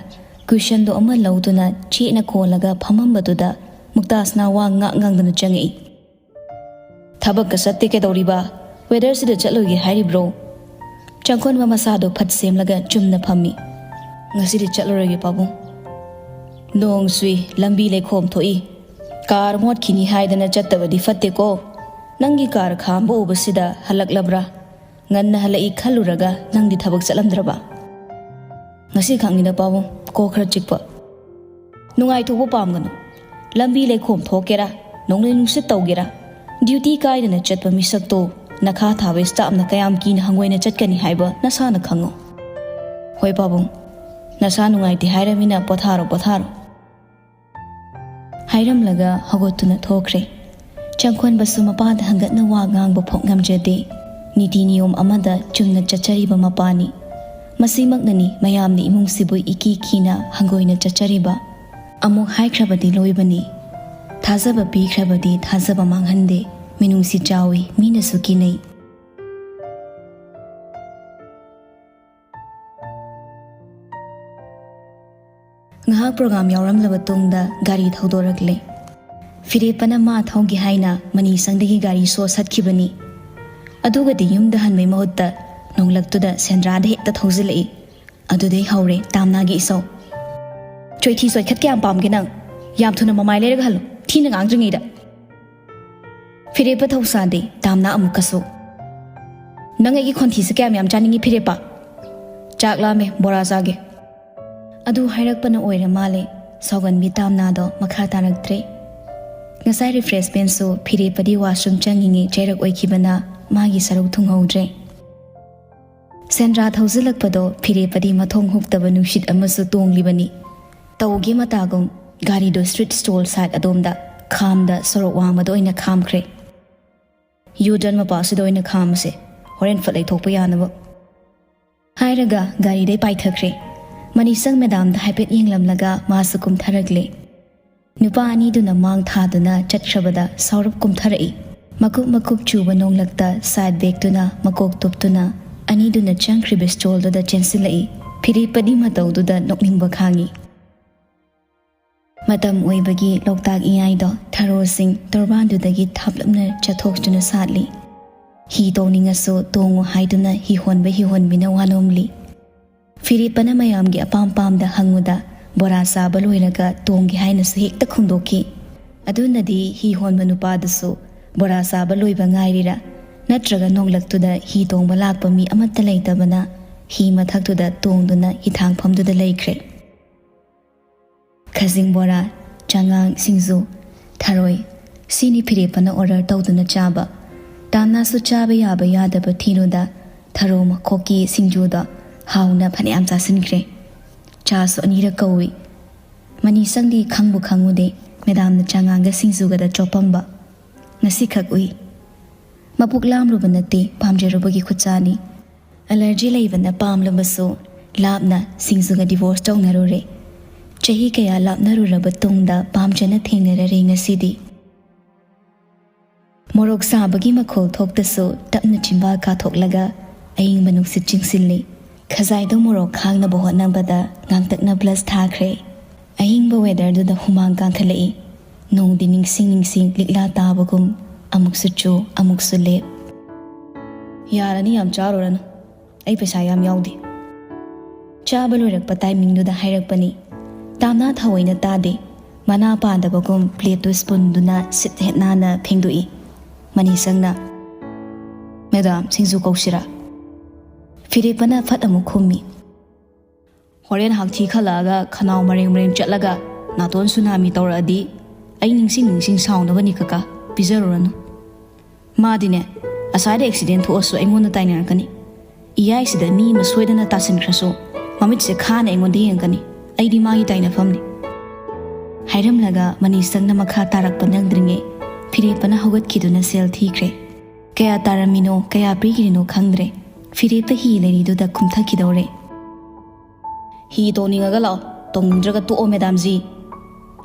ꯀꯨꯏꯁꯟꯗꯣ ꯑꯃ ꯂꯧꯗꯨꯅ ꯆꯦꯠꯅ ꯀꯣꯜꯂꯒ ꯐꯝꯃꯝꯕꯗꯨꯗ ꯃꯨꯛꯇꯥꯁꯅꯥ ꯋꯥ ꯉꯥꯡ ꯉꯥꯡꯗꯅ ꯆꯪꯉꯛꯏ꯫ "ꯊꯕꯛꯀ ꯆꯠꯇꯦ ꯀꯩꯗꯧꯔꯤꯕ? ꯋꯦꯗꯔꯁꯤꯗ ꯆꯠꯂꯣꯏꯒꯦ ꯍꯥꯏꯔꯤꯕ꯭ꯔꯣ?" ꯆꯪꯈꯣꯟꯕ ꯃꯁꯥꯗꯣ ꯐꯠ ꯁꯦꯝꯂꯒ ꯆꯨꯝꯅ ꯐꯝꯃꯤ꯫ "ꯉꯁꯤꯗꯤ ꯆꯠꯂꯔꯣꯏꯒꯦ ꯄꯥꯕꯨꯡ꯫ ꯅꯣꯡ ꯆꯨꯏ, ꯂꯝꯕꯤ ꯂꯩꯈꯣꯝ ꯊꯣꯛꯏ꯫ ꯀꯥꯔ ꯃꯣꯠꯈꯤꯅꯤ ꯍꯥꯏꯗꯅ ꯆꯠꯇꯕꯗꯤ ꯐꯠꯇꯦꯀꯣ꯫ ꯅꯪꯒꯤ ꯀꯥꯔ ꯈꯥꯝꯕ ꯎꯕꯁꯤꯗ ꯍꯜꯂꯛꯂꯕ꯭ꯔꯥ? ꯉꯟꯅ ꯍꯜꯂꯛꯏ ꯈꯜꯂꯨꯔꯒ ꯅꯪꯗꯤ ꯊꯕꯛ ꯆꯠꯂꯝꯗ꯭ꯔꯕ?" "ꯉꯁꯤ ꯈꯛꯅꯤꯗ ꯄꯥꯕꯨꯡ, ꯀꯣꯛ ꯈꯔ ꯆꯤꯛꯄ꯫" "ꯅꯨꯡꯉꯥꯏꯊꯣꯛꯄ ꯄꯥꯝꯒꯅꯨ꯫ ꯂꯝꯕꯤ ꯂꯩꯈꯣꯝ ꯊꯣꯛꯀꯦꯔꯥ, ꯅꯣꯡꯂꯩ ꯅꯨꯡꯁꯤꯠ ꯇꯧꯒꯦꯔꯥ, ꯗ꯭ꯌꯨꯇꯤ ꯀꯥꯏꯗꯅ ꯆꯠꯄ ꯃꯤꯁꯛꯇꯣ ꯅꯈꯥ ꯊꯥꯕ staffꯅ ꯀꯌꯥꯝ ꯀꯤꯅ ꯍꯪꯒꯣꯏꯅ ꯆꯠꯀꯅꯤ ꯍꯥꯏꯕ ꯅꯁꯥꯅ ꯈꯪꯉꯨ꯫ ꯍꯣꯏ ꯄꯥꯕꯨꯡ, ꯅꯁꯥ ꯅꯨꯡꯉꯥꯏꯇꯦ ꯍꯥꯏꯔꯃꯤꯅ ꯄꯣꯊꯥꯔꯣ, ꯄꯣꯊꯥꯔꯣ꯫ ꯍꯥꯏꯔꯝꯂꯒ ꯍꯧꯒꯠꯇꯨꯅ ꯊꯣꯛꯈ꯭ꯔꯦ꯫ ꯆꯪꯈꯣꯟꯕꯁꯨ ꯃꯄꯥꯗ ꯍꯪꯒꯠꯅ ꯋꯥ ꯉꯥꯡꯕ ꯐꯥꯎ ꯉꯝꯖꯗꯦ꯫ ꯅꯤꯇꯤ ꯅꯤꯌꯣꯝ ꯑꯃꯗ ꯆꯨꯝꯅ ꯆꯠꯆꯔꯤꯕ ꯃꯄꯥꯅꯤ꯫ ꯃꯁꯤꯃꯛꯅꯅꯤ ꯃꯌꯥꯝꯅ ꯏꯃꯨꯡꯁꯤꯕꯨ ꯏꯀꯤ ꯀꯤꯅ ꯍꯪꯒꯣꯏꯅ ꯆꯠꯆꯔꯤꯕ꯫ ꯑꯃꯨꯛ ꯍꯥꯏꯈ꯭ꯔꯕꯗꯤ ꯂꯣꯏꯕꯅꯤ꯫ ꯊꯥꯖꯕ ꯄꯤꯈ꯭ꯔꯕꯗꯤ ꯊꯥꯖꯕ ꯃꯥꯡꯍꯟꯗꯦ꯫ ꯃꯤꯅꯨꯡꯁꯤ ꯆꯥꯎꯏ, ꯃꯤꯅꯁꯨ ꯀꯤꯅꯩ꯫ ꯉꯥꯏꯍꯥꯛ program ꯌꯥꯎꯔꯝꯂꯕ ꯇꯨꯡꯗ ꯒꯥꯔꯤ ꯊꯧꯗꯣꯔꯛꯂꯦ꯫ ꯐꯤꯔꯦꯞꯄꯅ ꯃꯥ ꯊꯧꯒꯦ ꯍꯥꯏꯅ ꯃꯅꯤꯁꯪꯗꯒꯤ ꯒꯥꯔꯤ ꯁꯣ ꯁꯠꯈꯤꯕꯅꯤ꯫ ꯑꯗꯨꯒꯗꯤ ꯌꯨꯝꯗ ꯍꯟꯕꯩ ꯃꯍꯨꯠꯇ ꯅꯣꯡꯂꯛꯇꯨꯗ ꯁꯦꯟꯗ꯭ꯔꯥꯗ ꯍꯦꯛꯇ ꯊꯧꯖꯤꯜꯂꯛꯏ꯫ ꯑꯗꯨꯗꯩ ꯍꯧꯔꯦ ꯇꯥꯝꯅꯥꯒꯤ ꯏꯁꯧ꯫ "ꯆꯣꯏꯊꯤ ꯆꯣꯏꯈꯠ ꯀꯌꯥꯝ ꯄꯥꯝꯒꯦ ꯅꯪ? ꯌꯥꯝ ꯊꯨꯅ ꯃꯃꯥꯏ ꯂꯩꯔꯒ ꯍꯜꯂꯨ, ꯊꯤꯅ ꯉꯥꯡꯗ꯭ꯔꯤꯉꯩꯗ!" ꯐꯤꯔꯦꯞꯄ ꯊꯧꯁꯥꯗꯦ ꯇꯥꯝꯅꯥ ꯑꯃꯨꯛꯀꯁꯨ꯫ "ꯅꯪ ꯑꯩꯒꯤ ꯈꯣꯟꯊꯤꯁꯦ ꯀꯌꯥꯝ ꯌꯥꯝ ꯆꯥꯅꯤꯡꯉꯤ ꯐꯤꯔꯦꯞꯄ?" "ꯆꯥꯛ ꯂꯥꯝꯃꯦ, ꯕꯣꯔꯥ ꯆꯥꯒꯦ꯫" ꯑꯗꯨ ꯍꯥꯏꯔꯛꯄꯅ ꯑꯣꯏꯔ ꯃꯥꯜꯂꯦ, ꯁꯥꯎꯒꯟꯕꯤ ꯇꯥꯝꯅꯥꯗꯣ ꯃꯈꯥ ꯇꯥꯔꯛꯇ꯭ꯔꯦ꯫ ꯉꯁꯥꯏ refreshmentꯁꯨ ꯐꯤꯔꯦꯞꯄꯗꯤ washroom ꯆꯪꯉꯤꯉꯩ ꯆꯩꯔꯛ ꯑꯣꯏꯈꯤꯕꯅ ꯃꯥꯒꯤ ꯁꯔꯨꯛ ꯊꯨꯡꯍꯧꯗ꯭ꯔꯦ꯫ ꯁꯦꯟꯗ꯭ꯔꯥ ꯊꯧꯖꯤꯜꯂꯛꯄꯗꯣ ꯐꯤꯔꯦꯞꯄꯗꯤ ꯃꯊꯣꯡ ꯍꯨꯛꯇꯕ ꯅꯨꯡꯁꯤꯠ ꯑꯃꯁꯨ ꯇꯣꯡꯂꯤꯕꯅꯤ꯫ ꯇꯧꯒꯦ ꯃꯇꯥꯒꯨꯝ ꯒꯥꯔꯤꯗꯣ street stall side ꯑꯗꯣꯝꯗ ꯈꯥꯝꯗ ꯁꯣꯔꯣꯛ ꯋꯥꯡꯃꯗ ꯑꯣꯏꯅ ꯈꯥꯝꯈ꯭ꯔꯦ꯫ "U-turn ꯃꯄꯥꯁꯤꯗ ꯑꯣꯏꯅ ꯈꯥꯝꯃꯁꯦ, ꯍꯣꯔꯦꯟ ꯐꯠ ꯂꯩꯊꯣꯛꯄ ꯌꯥꯅꯕ꯫" ꯍꯥꯏꯔꯒ ꯒꯥꯔꯤꯗꯩ ꯄꯥꯏꯊꯈ꯭ꯔꯦ꯫ ꯃꯅꯤꯁꯪ madamꯗ ꯍꯥꯏꯐꯦꯠ ꯌꯦꯡꯂꯝꯂꯒ ꯃꯥꯁꯨ ꯀꯨꯝꯊꯔꯛꯂꯦ꯫ ꯅꯨꯄꯥ ꯑꯅꯤꯗꯨꯅ ꯃꯥꯡ ꯊꯥꯗꯨꯅ ꯆꯠꯈ꯭ꯔꯕꯗ ꯁꯥꯎꯔꯞ ꯀꯨꯝꯊꯔꯛꯏ꯫ ꯃꯀꯨꯞ ꯃꯀꯨꯞ ꯆꯨꯕ ꯅꯣꯡꯂꯛꯇ side backꯇꯨꯅ ꯃꯀꯣꯛ ꯇꯨꯞꯇꯨꯅ ꯑꯅꯤꯗꯨꯅ ꯆꯪꯈ꯭ꯔꯤꯕ stallꯗꯨꯗ ꯆꯦꯟꯁꯤꯜꯂꯛꯏ꯫ ꯐꯤꯔꯦꯞꯄꯗꯤ ꯃꯇꯧꯗꯨꯗ ꯅꯣꯛꯅꯤꯡꯕ ꯈꯥꯡꯉꯤ꯫ ꯃꯇꯝ ꯑꯣꯏꯕꯒꯤ ꯂꯣꯛꯇꯥꯛ ꯏꯌꯥꯏꯗꯣ ꯊꯔꯣꯁꯤꯡ ꯇꯣꯔꯕꯥꯟꯗꯨꯗꯒꯤ ꯊꯥꯞꯂꯞꯅ ꯆꯠꯊꯣꯛꯇꯨꯅ ꯁꯥꯠꯂꯤ꯫ ꯍꯤ ꯇꯣꯡꯅꯤꯡꯉꯁꯨ ꯇꯣꯡꯉꯨ ꯍꯥꯏꯗꯨꯅ ꯍꯤ ꯍꯣꯟꯕ ꯍꯤ ꯍꯣꯟꯕꯤꯅ ꯋꯥ ꯅꯣꯝꯂꯤ꯫ ꯐꯤꯔꯦꯞꯄꯅ ꯃꯌꯥꯝꯒꯤ ꯑꯄꯥꯝ ꯄꯥꯝꯗ ꯍꯪꯉꯨꯗ ꯕꯣꯔꯥ ꯆꯥꯕ ꯂꯣꯏꯔꯒ ꯇꯣꯡꯒꯦ ꯍꯥꯏꯅꯁꯨ ꯍꯦꯛꯇ ꯈꯨꯝꯗꯣꯛꯈꯤ꯫ ꯑꯗꯨꯅꯗꯤ ꯍꯤ ꯍꯣꯟꯕ ꯅꯨꯄꯥꯗꯨꯁꯨ ꯕꯣꯔꯥ ꯆꯥꯕ ꯂꯣꯏꯕ ꯉꯥꯏꯔꯤꯔꯥ ꯅꯠꯇ꯭ꯔꯒ ꯅꯣꯡꯂꯛꯇꯨꯗ ꯍꯤ ꯇꯣꯡꯕ ꯂꯥꯛꯄ ꯃꯤ ꯑꯃꯠꯇ ꯂꯩꯇꯕꯅ ꯍꯤ ꯃꯊꯛꯇꯨꯗ ꯇꯣꯡꯗꯨꯅ ꯍꯤꯊꯥꯡꯐꯝꯗꯨꯗ ꯂꯩꯈ꯭ꯔꯦ꯫ ꯈꯖꯤꯡ ꯕꯣꯔꯥ, ꯆꯉꯥꯡ, ꯁꯤꯡꯖꯨ, ꯊꯔꯣꯏ, ꯁꯤꯅꯤ ꯐꯤꯔꯦꯞꯄꯅ order ꯇꯧꯗꯨꯅ ꯆꯥꯕ꯫ ꯇꯥꯝꯅꯥꯁꯨ ꯆꯥꯕ ꯌꯥꯕ ꯌꯥꯗꯕ ꯊꯤꯔꯨꯗ ꯊꯔꯣ ꯃꯈꯣꯛꯀꯤ ꯁꯤꯡꯖꯨꯗꯣ ꯍꯥꯎꯅ ꯐꯅꯌꯥꯝ ꯆꯥꯁꯤꯟꯈ꯭ꯔꯦ꯫ ꯆꯥꯁꯨ ꯑꯅꯤꯔꯛ ꯀꯧꯏ꯫ ꯃꯅꯤꯁꯪꯗꯤ ꯈꯪꯕꯨ ꯈꯪꯉꯨꯗꯦ, ꯃꯦꯗꯥꯝꯅ ꯆꯉꯥꯡꯒ ꯁꯤꯡꯖꯨꯒꯗ ꯆꯣꯞꯄꯝꯕ꯫ ꯉꯁꯤꯈꯛ ꯎꯏ꯫ ꯃꯄꯨꯛ ꯂꯥꯝꯂꯨꯕ ꯅꯠꯇꯦ, ꯄꯥꯝꯖꯔꯨꯕꯒꯤ ꯈꯨꯠꯆꯥꯅꯤ꯫ ꯑꯦꯂꯔꯖꯤ ꯂꯩꯕꯅ ꯄꯥꯝꯂꯕꯁꯨ ꯂꯥꯞꯅ ꯁꯤꯡꯖꯨꯒ ꯗꯤꯚꯣꯔꯁ ꯇꯧꯅꯔꯨꯔꯦ꯫ ꯆꯍꯤ ꯀꯌꯥ ꯂꯥꯞꯅꯔꯨꯔꯕ ꯇꯨꯡꯗ ꯄꯥꯝꯖꯅ ꯊꯦꯡꯅꯔꯔꯦ ꯉꯁꯤꯗꯤ꯫ ꯃꯣꯔꯣꯛ ꯁꯥꯕꯒꯤ ꯃꯈꯣꯜ ꯊꯣꯛꯇꯁꯨ ꯇꯞꯅ ꯆꯤꯝꯕꯥꯜ ꯀꯥꯊꯣꯛꯂꯒ ꯑꯏꯪꯕ ꯅꯨꯡꯁꯤꯠ ꯆꯤꯡꯁꯤꯜꯂꯤ꯫ ꯈꯖꯥꯏꯗꯣ ꯃꯣꯔꯣꯛ ꯈꯥꯡꯅꯕ ꯍꯣꯠꯅꯕꯗ ꯉꯥꯡꯇꯛꯅ ꯕ꯭ꯂꯁ ꯊꯥꯈ꯭ꯔꯦ꯫ ꯑꯏꯪꯕ ꯋꯦꯗꯔꯗꯨꯗ ꯍꯨꯃꯥꯡ ꯀꯥꯡꯈꯠꯂꯛꯏ꯫ ꯅꯣꯡꯗꯤ ꯅꯤꯡꯁꯤꯡ ꯅꯤꯡꯁꯤꯡ ꯂꯤꯛꯂꯥ ꯇꯥꯕꯒꯨꯝ ꯑꯃꯨꯛꯁꯨ ꯆꯨ, ꯑꯃꯨꯛꯁꯨ ꯂꯦꯞ꯫ ꯌꯥꯔꯅꯤ, ꯌꯥꯝ ꯆꯥꯔꯨꯔꯅꯨ꯫ ꯑꯩ ꯄꯩꯁꯥ ꯌꯥꯝ ꯌꯥꯎꯗꯦ꯫ ꯆꯥꯕ ꯂꯣꯏꯔꯛꯄ ꯇꯥꯏꯃꯤꯡꯗꯨꯗ ꯍꯥꯏꯔꯛꯄꯅꯤ꯫ ꯇꯥꯝꯅꯥ ꯊꯑꯣꯏꯅ ꯇꯥꯗꯦ꯫ ꯃꯅꯥ ꯄꯥꯗꯕꯒꯨꯝ ꯄ꯭ꯂꯦꯠꯇꯨ ꯁ꯭ꯄꯨꯟꯗꯨꯅ ꯁꯤꯠ ꯍꯦꯠ ꯅꯥꯟꯅ ꯐꯦꯡꯗꯣꯛꯏ꯫ ꯃꯅꯤꯁꯪꯅ, "ꯃꯦꯗꯥꯝ, ꯁꯤꯡꯖꯨ ꯀꯧꯁꯤꯔꯥ?" ꯐꯤꯔꯦꯞꯄꯅ ꯐꯠ ꯑꯃꯨꯛ ꯈꯨꯝꯃꯤ꯫ "ꯍꯣꯔꯦꯟ ꯍꯥꯛꯊꯤ ꯈꯜꯂꯛꯑꯒ ꯈꯅꯥꯎ ꯃꯔꯦꯡ ꯃꯔꯦꯡ ꯆꯠꯂꯒ ꯅꯥꯇꯣꯟ ꯁꯨꯅꯥꯃꯤ ꯇꯧꯔꯛꯑꯗꯤ ꯑꯩ ꯅꯤꯡꯁꯤꯡ ꯅꯤꯡꯁꯤꯡ ꯁꯥꯎꯅꯕꯅꯤ ꯀꯀꯥ, ꯄꯤꯖꯔꯨꯔꯅꯨ꯫ ꯃꯥꯗꯤꯅꯦ, ꯑꯁ꯭ꯋꯥꯏꯗ ꯑꯦꯛꯁꯤꯗꯦꯟ ꯊꯣꯛꯑꯁꯨ ꯑꯩꯉꯣꯟꯗ ꯇꯥꯏꯅꯔꯛꯀꯅꯤ꯫ ꯏꯌꯥꯏꯁꯤꯗ ꯃꯤ ꯑꯃ ꯁꯣꯏꯗꯅ ꯇꯥꯁꯤꯟꯈ꯭ꯔꯁꯨ ꯃꯃꯤꯠꯁꯦ ꯈꯥꯅ ꯑꯩꯉꯣꯟꯗ ꯌꯦꯡꯉꯛꯀꯅꯤ꯫ ꯑꯩꯗꯤ ꯃꯥꯒꯤ ꯇꯥꯏꯅꯐꯝꯅꯤ꯫" ꯍꯥꯏꯔꯝꯂꯒ ꯃꯅꯤꯁꯪꯅ ꯃꯈꯥ ꯇꯥꯔꯛꯄ ꯅꯪꯗ꯭ꯔꯤꯉꯩ ꯐꯤꯔꯦꯞꯄꯅ ꯍꯧꯒꯠꯈꯤꯗꯨꯅ ꯁꯦꯜ ꯊꯤꯈ꯭ꯔꯦ꯫ ꯀꯌꯥ ꯇꯥꯔꯝꯃꯤꯅꯣ, ꯀꯌꯥ ꯄꯤꯈ꯭ꯔꯤꯅꯣ ꯈꯪꯗ꯭ꯔꯦ꯫ ꯐꯤꯔꯦꯞꯄ ꯍꯤ ꯂꯩꯔꯤꯗꯨꯗ ꯀꯨꯝꯊꯈꯤꯗꯧꯔꯦ꯫ "ꯍꯤ ꯇꯣꯡꯅꯤꯡꯉꯒ ꯂꯥꯛꯑꯣ, ꯇꯣꯡꯅꯤꯡꯗ꯭ꯔꯒ ꯇꯣꯛꯑꯣ, ꯃꯦꯗꯥꯝꯖꯤ꯫"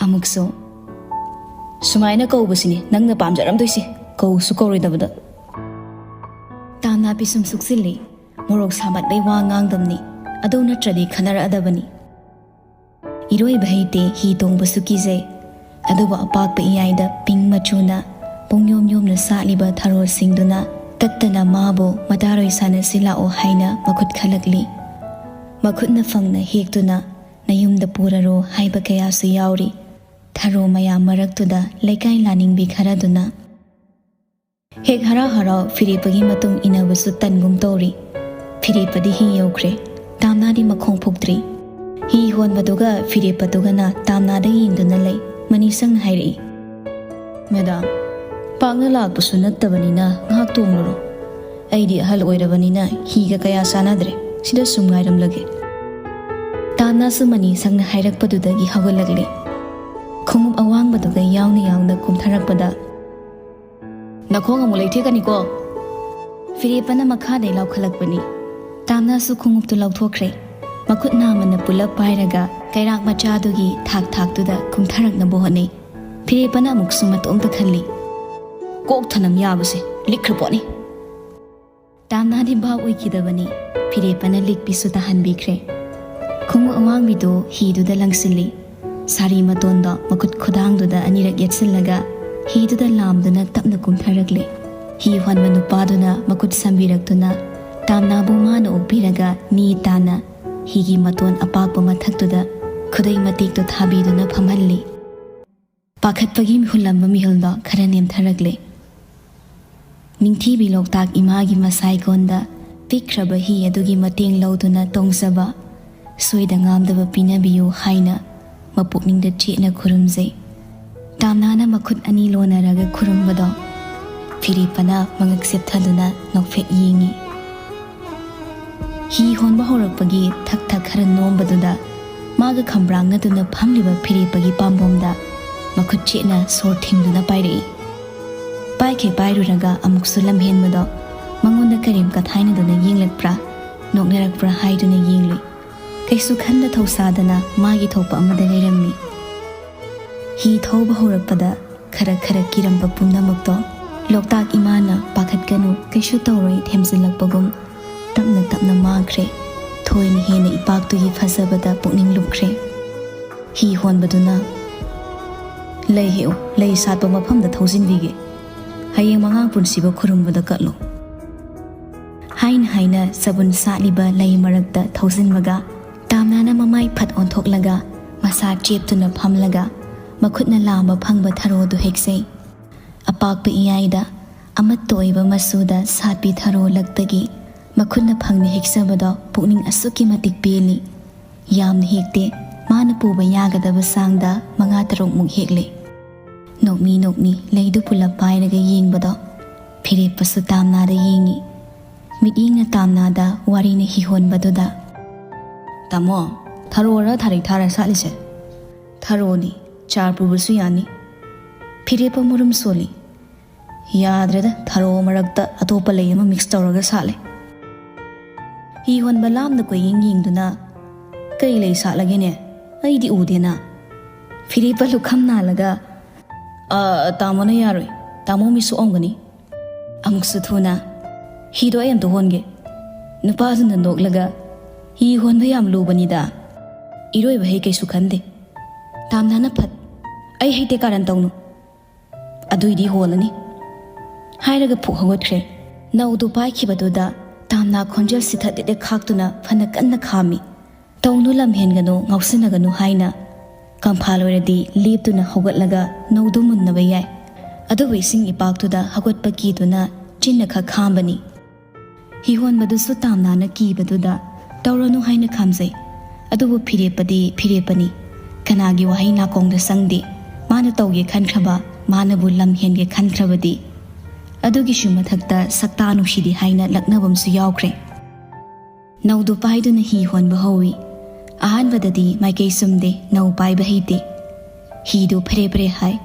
ꯑꯃꯨꯛꯁꯨ, "ꯁꯨꯃꯥꯏꯅ ꯀꯧꯕꯁꯤꯅꯤ ꯅꯪꯅ ꯄꯥꯝꯖꯔꯝꯗꯣꯏꯁꯤ, ꯀꯧꯁꯨ ꯀꯧꯔꯣꯏꯗꯕꯗ꯫" ꯇꯥꯝꯅꯥ ꯄꯤꯁꯨꯝ ꯁꯨꯛꯆꯤꯜꯂꯤ꯫ ꯃꯣꯔꯣꯛ ꯁꯥꯃꯟꯕꯩ ꯋꯥ ꯉꯥꯡꯗꯝꯅꯤ꯫ ꯑꯗꯨ ꯅꯠꯇ꯭ꯔꯗꯤ ꯈꯟꯅꯔꯛꯑꯗꯕꯅꯤ꯫ ꯏꯔꯣꯏꯕ ꯍꯩꯇꯦ, ꯍꯤ ꯇꯣꯡꯕꯁꯨ ꯀꯤꯖꯩ꯫ ꯑꯗꯨꯕꯨ ꯑꯄꯥꯛꯄ ꯏꯌꯥꯏꯗ ꯄꯤꯡ ꯃꯆꯨꯅ ꯄꯨꯡꯌꯣꯝ ꯌꯣꯝꯅ ꯁꯥꯠꯂꯤꯕ ꯊꯔꯣꯁꯤꯡꯗꯨꯅ ꯇꯠꯇꯅ ꯃꯥꯕꯨ "ꯃꯇꯥꯔꯣꯏ ꯁꯥꯟꯅꯁꯤ ꯂꯥꯛꯑꯣ" ꯍꯥꯏꯅ ꯃꯈꯨꯠ ꯈꯜꯂꯛꯂꯤ꯫ ꯃꯈꯨꯠꯅ ꯐꯪꯅ ꯍꯦꯛꯇꯨꯅ "ꯅꯌꯨꯝꯗ ꯄꯨꯔꯔꯣ" ꯍꯥꯏꯕ ꯀꯌꯥꯁꯨ ꯌꯥꯎꯔꯤ꯫ ꯊꯔꯣ ꯃꯌꯥꯝ ꯃꯔꯛꯇꯨꯗ ꯂꯩꯀꯥꯏ ꯂꯥꯅꯤꯡꯕꯤ ꯈꯔꯗꯨꯅ ꯍꯦꯛ ꯍꯔꯥꯎ ꯍꯔꯥꯎ ꯐꯤꯔꯦꯞꯄꯒꯤ ꯃꯇꯨꯡ ꯏꯟꯅꯕꯁꯨ ꯇꯟꯒꯨꯝ ꯇꯧꯔꯤ꯫ ꯐꯤꯔꯦꯞꯄꯗꯤ ꯍꯤ ꯌꯧꯈ꯭ꯔꯦ꯫ ꯇꯥꯝꯅꯥꯗꯤ ꯃꯈꯣꯡ ꯐꯨꯛꯇ꯭ꯔꯤ꯫ ꯍꯤ ꯍꯣꯟꯕꯗꯨꯒ ꯐꯤꯔꯦꯞꯄꯗꯨꯒꯅ ꯇꯥꯝꯅꯥꯗ ꯌꯦꯡꯗꯨꯅ ꯂꯩ꯫ ꯃꯅꯤꯁꯪꯅ ꯍꯥꯏꯔꯛꯏ, "ꯃꯦꯗꯥꯝ, ꯄꯥꯛꯅ ꯂꯥꯛꯄꯁꯨ ꯅꯠꯇꯕꯅꯤꯅ ꯉꯥꯏꯍꯥꯛ ꯇꯣꯡꯂꯨꯔꯣ꯫ ꯑꯩꯗꯤ ꯑꯍꯜ ꯑꯣꯏꯔꯕꯅꯤꯅ ꯍꯤꯒ ꯀꯌꯥ ꯆꯥꯟꯅꯗ꯭ꯔꯦ꯫ ꯁꯤꯗ ꯁꯨꯝ ꯉꯥꯏꯔꯝꯂꯒꯦ꯫ ꯇꯥꯝꯅꯥꯁꯨ ꯃꯅꯤ ꯁꯪꯅ ꯍꯥꯏꯔꯛꯄꯗꯨꯗꯒꯤ ꯍꯧꯒꯠꯂꯛꯂꯦ꯫ ꯈꯣꯡꯎꯞ ꯑꯋꯥꯡꯕꯗꯨꯒ ꯌꯥꯎꯅ ꯌꯥꯎꯅ ꯀꯨꯝꯊꯔꯛꯄꯗ, "ꯅꯈꯣꯡ ꯑꯃꯨꯛ ꯂꯩꯊꯦꯛꯀꯅꯤꯀꯣ!" ꯐꯤꯔꯦꯞꯄꯅ ꯃꯈꯥꯗꯩ ꯂꯥꯎꯈꯠꯂꯛꯄꯅꯤ꯫ ꯇꯥꯝꯅꯥꯁꯨ ꯈꯣꯡꯎꯞꯇꯨ ꯂꯧꯊꯣꯛꯈ꯭ꯔꯦ꯫ ꯃꯈꯨꯠ ꯅꯥꯝꯃꯅ ꯄꯨꯂꯞ ꯄꯥꯏꯔꯒ ꯀꯩꯔꯥꯛ ꯃꯆꯥꯗꯨꯒꯤ ꯊꯥꯛ ꯊꯥꯛꯇꯨꯗ ꯀꯨꯝꯊꯔꯛꯅꯕ ꯍꯣꯠꯅꯩ꯫ ꯐꯤꯔꯦꯞꯄꯅ ꯑꯃꯨꯛꯁꯨ ꯃꯇꯣꯝꯇ ꯈꯜꯂꯤ, "ꯀꯣꯛ ꯊꯅꯝ ꯌꯥꯕꯁꯦ ꯂꯤꯛꯈ꯭ꯔ ꯄꯣꯠꯅꯤ"꯫ ꯇꯥꯝꯅꯥꯗꯤ ꯚꯥꯞ ꯑꯣꯏꯈꯤꯗꯕꯅꯤ꯫ ꯐꯤꯔꯦꯞꯄꯅ ꯂꯤꯛꯄꯤꯁꯨ ꯇꯥꯍꯟꯕꯤꯈ꯭ꯔꯦ꯫ ꯈꯣꯡꯎꯞ ꯑꯋꯥꯡꯕꯤꯗꯨ ꯍꯤꯗꯨꯗ ꯂꯪꯁꯤꯜꯂꯤ꯫ ꯁꯥꯔꯤ ꯃꯇꯣꯟꯗꯣ ꯃꯈꯨꯠ ꯈꯨꯗꯥꯡꯗꯨꯗ ꯑꯅꯤꯔꯛ ꯌꯦꯠꯁꯤꯜꯂꯒ ꯍꯤꯗꯨꯗ ꯂꯥꯝꯗꯨꯅ ꯇꯞꯅ ꯀꯨꯝꯊꯔꯛꯂꯤ꯫ ꯍꯤ ꯍꯣꯟꯕ ꯅꯨꯄꯥꯗꯨꯅ ꯃꯈꯨꯠ ꯁꯝꯕꯤꯔꯛꯇꯨꯅ ꯇꯥꯝꯅꯥꯕꯨ ꯃꯥꯅ ꯑꯣꯛꯄꯤꯔꯒ ꯅꯤ ꯇꯥꯅ ꯍꯤꯒꯤ ꯃꯇꯣꯟ ꯑꯄꯥꯛꯄ ꯃꯊꯛꯇꯨꯗ ꯈꯨꯗꯩ ꯃꯇꯦꯛꯇꯨ ꯊꯥꯕꯤꯗꯨꯅ ꯐꯝꯍꯜꯂꯤ꯫ ꯄꯥꯈꯠꯄꯒꯤ ꯃꯤꯍꯨꯜꯂꯝꯕ ꯃꯤꯍꯨꯜꯗꯣ ꯈꯔ ꯅꯦꯝꯊꯔꯛꯂꯦ꯫ ꯅꯤꯡꯊꯤꯕꯤ ꯂꯣꯛꯇꯥꯛ ꯏꯃꯥꯒꯤ ꯃꯁꯥꯏꯀꯣꯟꯗ ꯄꯤꯛꯈ꯭ꯔꯕ ꯍꯤ ꯑꯗꯨꯒꯤ ꯃꯇꯦꯡ ꯂꯧꯗꯨꯅ ꯇꯣꯡꯖꯕ, ꯁꯣꯏꯗ ꯉꯥꯝꯗꯕ ꯄꯤꯅꯕꯤꯌꯨ ꯍꯥꯏꯅ ꯃꯄꯨꯛꯅꯤꯡꯗ ꯆꯦꯠꯅ ꯈꯨꯔꯨꯝꯖꯩ꯫ ꯇꯥꯝꯅꯥꯅ ꯃꯈꯨꯠ ꯑꯅꯤ ꯂꯣꯟꯅꯔꯒ ꯈꯨꯔꯨꯝꯕꯗꯣ ꯐꯤꯔꯦꯞꯄꯅ ꯃꯉꯛ ꯆꯦꯞꯊꯗꯨꯅ ꯅꯣꯛꯐꯦꯠ ꯌꯦꯡꯏ꯫ ꯍꯤ ꯍꯣꯟꯕ ꯍꯧꯔꯛꯄꯒꯤ ꯊꯛ ꯊꯛ ꯈꯔ ꯅꯣꯝꯕꯗꯨꯗ ꯃꯥꯒ ꯈꯝꯕ꯭ꯔꯥꯡꯅꯗꯨꯅ ꯐꯝꯂꯤꯕ ꯐꯤꯔꯦꯞꯄꯒꯤ ꯄꯥꯝꯕꯣꯝꯗ ꯃꯈꯨꯠ ꯆꯦꯠꯅ ꯁꯣꯔ ꯊꯤꯡꯗꯨꯅ ꯄꯥꯏꯔꯛꯏ꯫ ꯄꯥꯏꯈꯩ ꯄꯥꯏꯔꯨꯔꯒ ꯑꯃꯨꯛꯁꯨ ꯂꯝꯍꯦꯟꯕꯗꯣ ꯃꯉꯣꯟꯗ ꯀꯔꯦꯝ ꯀꯊꯥꯏꯅꯗꯨꯅ ꯌꯦꯡꯂꯛꯄ꯭ꯔꯥ, ꯅꯣꯛꯅꯔꯛꯄ꯭ꯔꯥ ꯍꯥꯏꯗꯨꯅ ꯌꯦꯡꯂꯨꯏ꯫ ꯀꯩꯁꯨ ꯈꯟꯗ ꯊꯧꯁꯥꯗꯅ ꯃꯥꯒꯤ ꯊꯣꯛꯄ ꯑꯃꯗ ꯂꯩꯔꯝꯃꯤ꯫ ꯍꯤ ꯊꯧꯕ ꯍꯧꯔꯛꯄꯗ ꯈꯔ ꯈꯔ ꯀꯤꯔꯝꯕ ꯄꯨꯝꯅꯃꯛꯇꯣ ꯂꯣꯛꯇꯥꯛ ꯏꯃꯥꯅ "ꯄꯥꯈꯠꯀꯅꯨ, ꯀꯩꯁꯨ ꯇꯧꯔꯣꯏ" ꯊꯦꯝꯖꯤꯜꯂꯛꯄꯒꯨꯝ ꯇꯞꯅ ꯇꯞꯅ ꯃꯥꯡꯈ꯭ꯔꯦ꯫ ꯊꯣꯏꯅ ꯍꯦꯟꯅ ꯏꯄꯥꯛꯇꯨꯒꯤ ꯐꯖꯕꯗ ꯄꯨꯛꯅꯤꯡ ꯂꯨꯞꯈ꯭ꯔꯦ꯫ ꯍꯤ ꯍꯣꯟꯕꯗꯨꯅ, "ꯂꯩ ꯍꯦꯛꯎ, ꯂꯩ ꯁꯥꯠꯄ ꯃꯐꯝꯗ ꯊꯧꯖꯤꯟꯕꯤꯒꯦ꯫ ꯍꯌꯦꯡ ꯃꯉꯥꯡ ꯄꯨꯟꯁꯤꯕ ꯈꯨꯔꯨꯝꯕꯗ ꯀꯠꯂꯨ" ꯍꯥꯏꯅ ꯍꯥꯏꯅ ꯆꯕꯨꯟ ꯁꯥꯠꯂꯤꯕ ꯂꯩ ꯃꯔꯛꯇ ꯊꯧꯖꯤꯟꯕꯒ ꯇꯥꯝꯅꯥꯅ ꯃꯃꯥꯏ ꯐꯠ ꯑꯣꯟꯊꯣꯛꯂꯒ ꯃꯁꯥ ꯆꯦꯞꯇꯨꯅ ꯐꯝꯂꯒ ꯃꯈꯨꯠꯅ ꯂꯥꯝꯕ ꯐꯪꯕ ꯊꯔꯣꯗꯨ ꯍꯦꯛꯆꯩ꯫ ꯑꯄꯥꯛꯄ ꯏꯌꯥꯏꯗ ꯑꯃꯠꯇ ꯑꯣꯏꯕ ꯃꯆꯨꯗ ꯁꯥꯠꯄꯤ ꯊꯔꯣ ꯂꯛꯇꯒꯤ ꯃꯈꯨꯠꯅ ꯐꯪꯅ ꯍꯦꯛꯆꯕꯗꯣ ꯄꯨꯛꯅꯤꯡ ꯑꯁꯨꯛꯀꯤ ꯃꯇꯤꯛ ꯄꯦꯜꯂꯤ꯫ ꯌꯥꯝꯅ ꯍꯦꯛꯇꯦ, ꯃꯥꯅ ꯄꯨꯕ ꯌꯥꯒꯗꯕ ꯆꯥꯡꯗ ꯃꯉꯥ ꯇꯔꯨꯛꯃꯨꯛ ꯍꯦꯛꯂꯦ꯫ ꯅꯣꯛꯃꯤ ꯅꯣꯛꯃꯤ ꯂꯩꯗꯨ ꯄꯨꯂꯞ ꯄꯥꯏꯔꯒ ꯌꯦꯡꯕꯗꯣ ꯐꯤꯔꯦꯞꯄꯁꯨ ꯇꯥꯝꯅꯥꯗ ꯌꯦꯡꯉꯤ꯫ ꯃꯤꯠꯌꯦꯡꯅ ꯇꯥꯝꯅꯥꯗ ꯋꯥꯔꯤꯅ ꯍꯤ ꯍꯣꯟꯕꯗꯨꯗ, "ꯇꯥꯃꯣ, ꯊꯔꯣꯔ ꯊꯥꯔꯩ ꯊꯥꯔ ꯁꯥꯠꯂꯤꯁꯦ?" "ꯊꯔꯣꯅꯤ, ꯆꯥꯔ ꯄꯨꯕꯁꯨ ꯌꯥꯅꯤ꯫" ꯐꯤꯔꯦꯞꯄ ꯃꯔꯨꯝ ꯁꯣꯜꯂꯤ꯫ "ꯌꯥꯗ꯭ꯔꯦꯗ, ꯊꯔꯣ ꯃꯔꯛꯇ ꯑꯇꯣꯞꯄ ꯂꯩ ꯑꯃ ꯃꯤꯛꯁ ꯇꯧꯔꯒ ꯁꯥꯠꯂꯦ꯫" ꯍꯤ ꯍꯣꯟꯕ ꯂꯥꯞꯅ ꯀꯣꯏꯌꯦꯡ ꯌꯦꯡꯗꯨꯅ, "ꯀꯩ ꯂꯩ ꯁꯥꯠꯂꯒꯦꯅꯦ? ꯑꯩꯗꯤ ꯎꯗꯦꯅ꯫" ꯐꯤꯔꯦꯞꯄ ꯂꯨꯈꯝ ꯅꯥꯜꯂꯒ, "ꯑ, ꯇꯥꯃꯣꯅ ꯌꯥꯔꯣꯏ꯫ ꯇꯥꯃꯣ ꯃꯤ ꯁꯣꯛꯑꯝꯒꯅꯤ꯫" ꯑꯃꯨꯛꯁꯨ ꯊꯨꯅ, "ꯍꯤꯗꯣ ꯑꯩ ꯑꯝꯇ ꯍꯣꯟꯒꯦ꯫" ꯅꯨꯄꯥꯗꯨꯅ ꯅꯣꯛꯂꯒ, "ꯍꯤ ꯍꯣꯟꯕ ꯌꯥꯝ ꯂꯨꯕꯅꯤꯗ꯫ ꯏꯔꯣꯏꯕ ꯍꯩ ꯀꯩꯁꯨ ꯈꯟꯗꯦ꯫" ꯇꯥꯝꯅꯥꯅ ꯐꯠ, "ꯑꯩ ꯍꯩꯇꯦ, ꯀꯥꯔꯟ ꯇꯧꯅꯨ꯫ ꯑꯗꯨꯏꯗꯤ ꯍꯣꯜꯂꯅꯤ꯫" ꯍꯥꯏꯔꯒ ꯐꯨꯛ ꯍꯧꯒꯠꯈ꯭ꯔꯦ꯫ ꯅꯧꯗꯨ ꯄꯥꯏꯈꯤꯕꯗꯨꯗ ꯇꯥꯝꯅꯥ ꯈꯣꯟꯖꯦꯜ ꯁꯤꯊꯠ ꯈꯥꯛꯇꯨꯅ ꯐꯅ ꯀꯟꯅ ꯈꯥꯝꯃꯤ꯫ "ꯇꯧꯅꯨ, ꯂꯝ ꯍꯦꯟꯒꯅꯨ, ꯉꯥꯎꯁꯤꯟꯅꯒꯅꯨ" ꯍꯥꯏꯅ꯫ ꯀꯪꯐꯥꯜ ꯑꯣꯏꯔꯗꯤ ꯂꯦꯞꯇꯨꯅ ꯍꯧꯒꯠꯂꯒ ꯅꯧꯗꯨ ꯃꯨꯟꯅꯕ ꯌꯥꯏ꯫ ꯑꯗꯨꯕꯨ ꯏꯁꯤꯡ ꯏꯄꯥꯛꯇꯨꯗ ꯍꯧꯒꯠꯄ ꯀꯤꯗꯨꯅ ꯆꯤꯟꯅ ꯈꯛ ꯈꯥꯝꯕꯅꯤ꯫ ꯍꯤꯍꯣꯟꯕꯗꯨꯁꯨ ꯇꯥꯝꯅꯥꯅ ꯀꯤꯕꯗꯨꯗ ꯇꯧꯔꯅꯨ ꯍꯥꯏꯅ ꯈꯥꯝꯖꯩ꯫ ꯑꯗꯨꯕꯨ ꯐꯤꯔꯦꯞꯄꯗꯤ ꯐꯤꯔꯦꯞꯄꯅꯤ꯫ ꯀꯅꯥꯒꯤ ꯋꯥꯍꯩ ꯅꯥꯀꯣꯡꯗ ꯆꯪꯗꯦ꯫ ꯃꯥꯅ ꯇꯧꯒꯦ ꯈꯟꯈ꯭ꯔꯕ, ꯃꯥꯅꯕꯨ ꯂꯝ ꯍꯦꯟꯒꯦ ꯈꯟꯈ꯭ꯔꯕꯗꯤ꯫ ꯑꯗꯨꯒꯤꯁꯨ ꯃꯊꯛꯇ ꯁꯛꯇꯥ ꯅꯨꯡꯁꯤꯗꯦ ꯍꯥꯏꯅ ꯂꯛꯅꯕꯝꯁꯨ ꯌꯥꯎꯈ꯭ꯔꯦ꯫ ꯅꯧꯗꯨ ꯄꯥꯏꯗꯨꯅ ꯍꯤ ꯍꯣꯟꯕ ꯍꯧꯏ꯫ ꯑꯍꯥꯟꯕꯗꯗꯤ ꯃꯥꯏꯀꯩ ꯆꯨꯝꯗꯦ, ꯅꯧ ꯄꯥꯏꯕ ꯍꯩꯇꯦ꯫ ꯍꯤꯗꯨ ꯐꯔꯦ ꯐꯔꯦ ꯍꯥꯏ꯫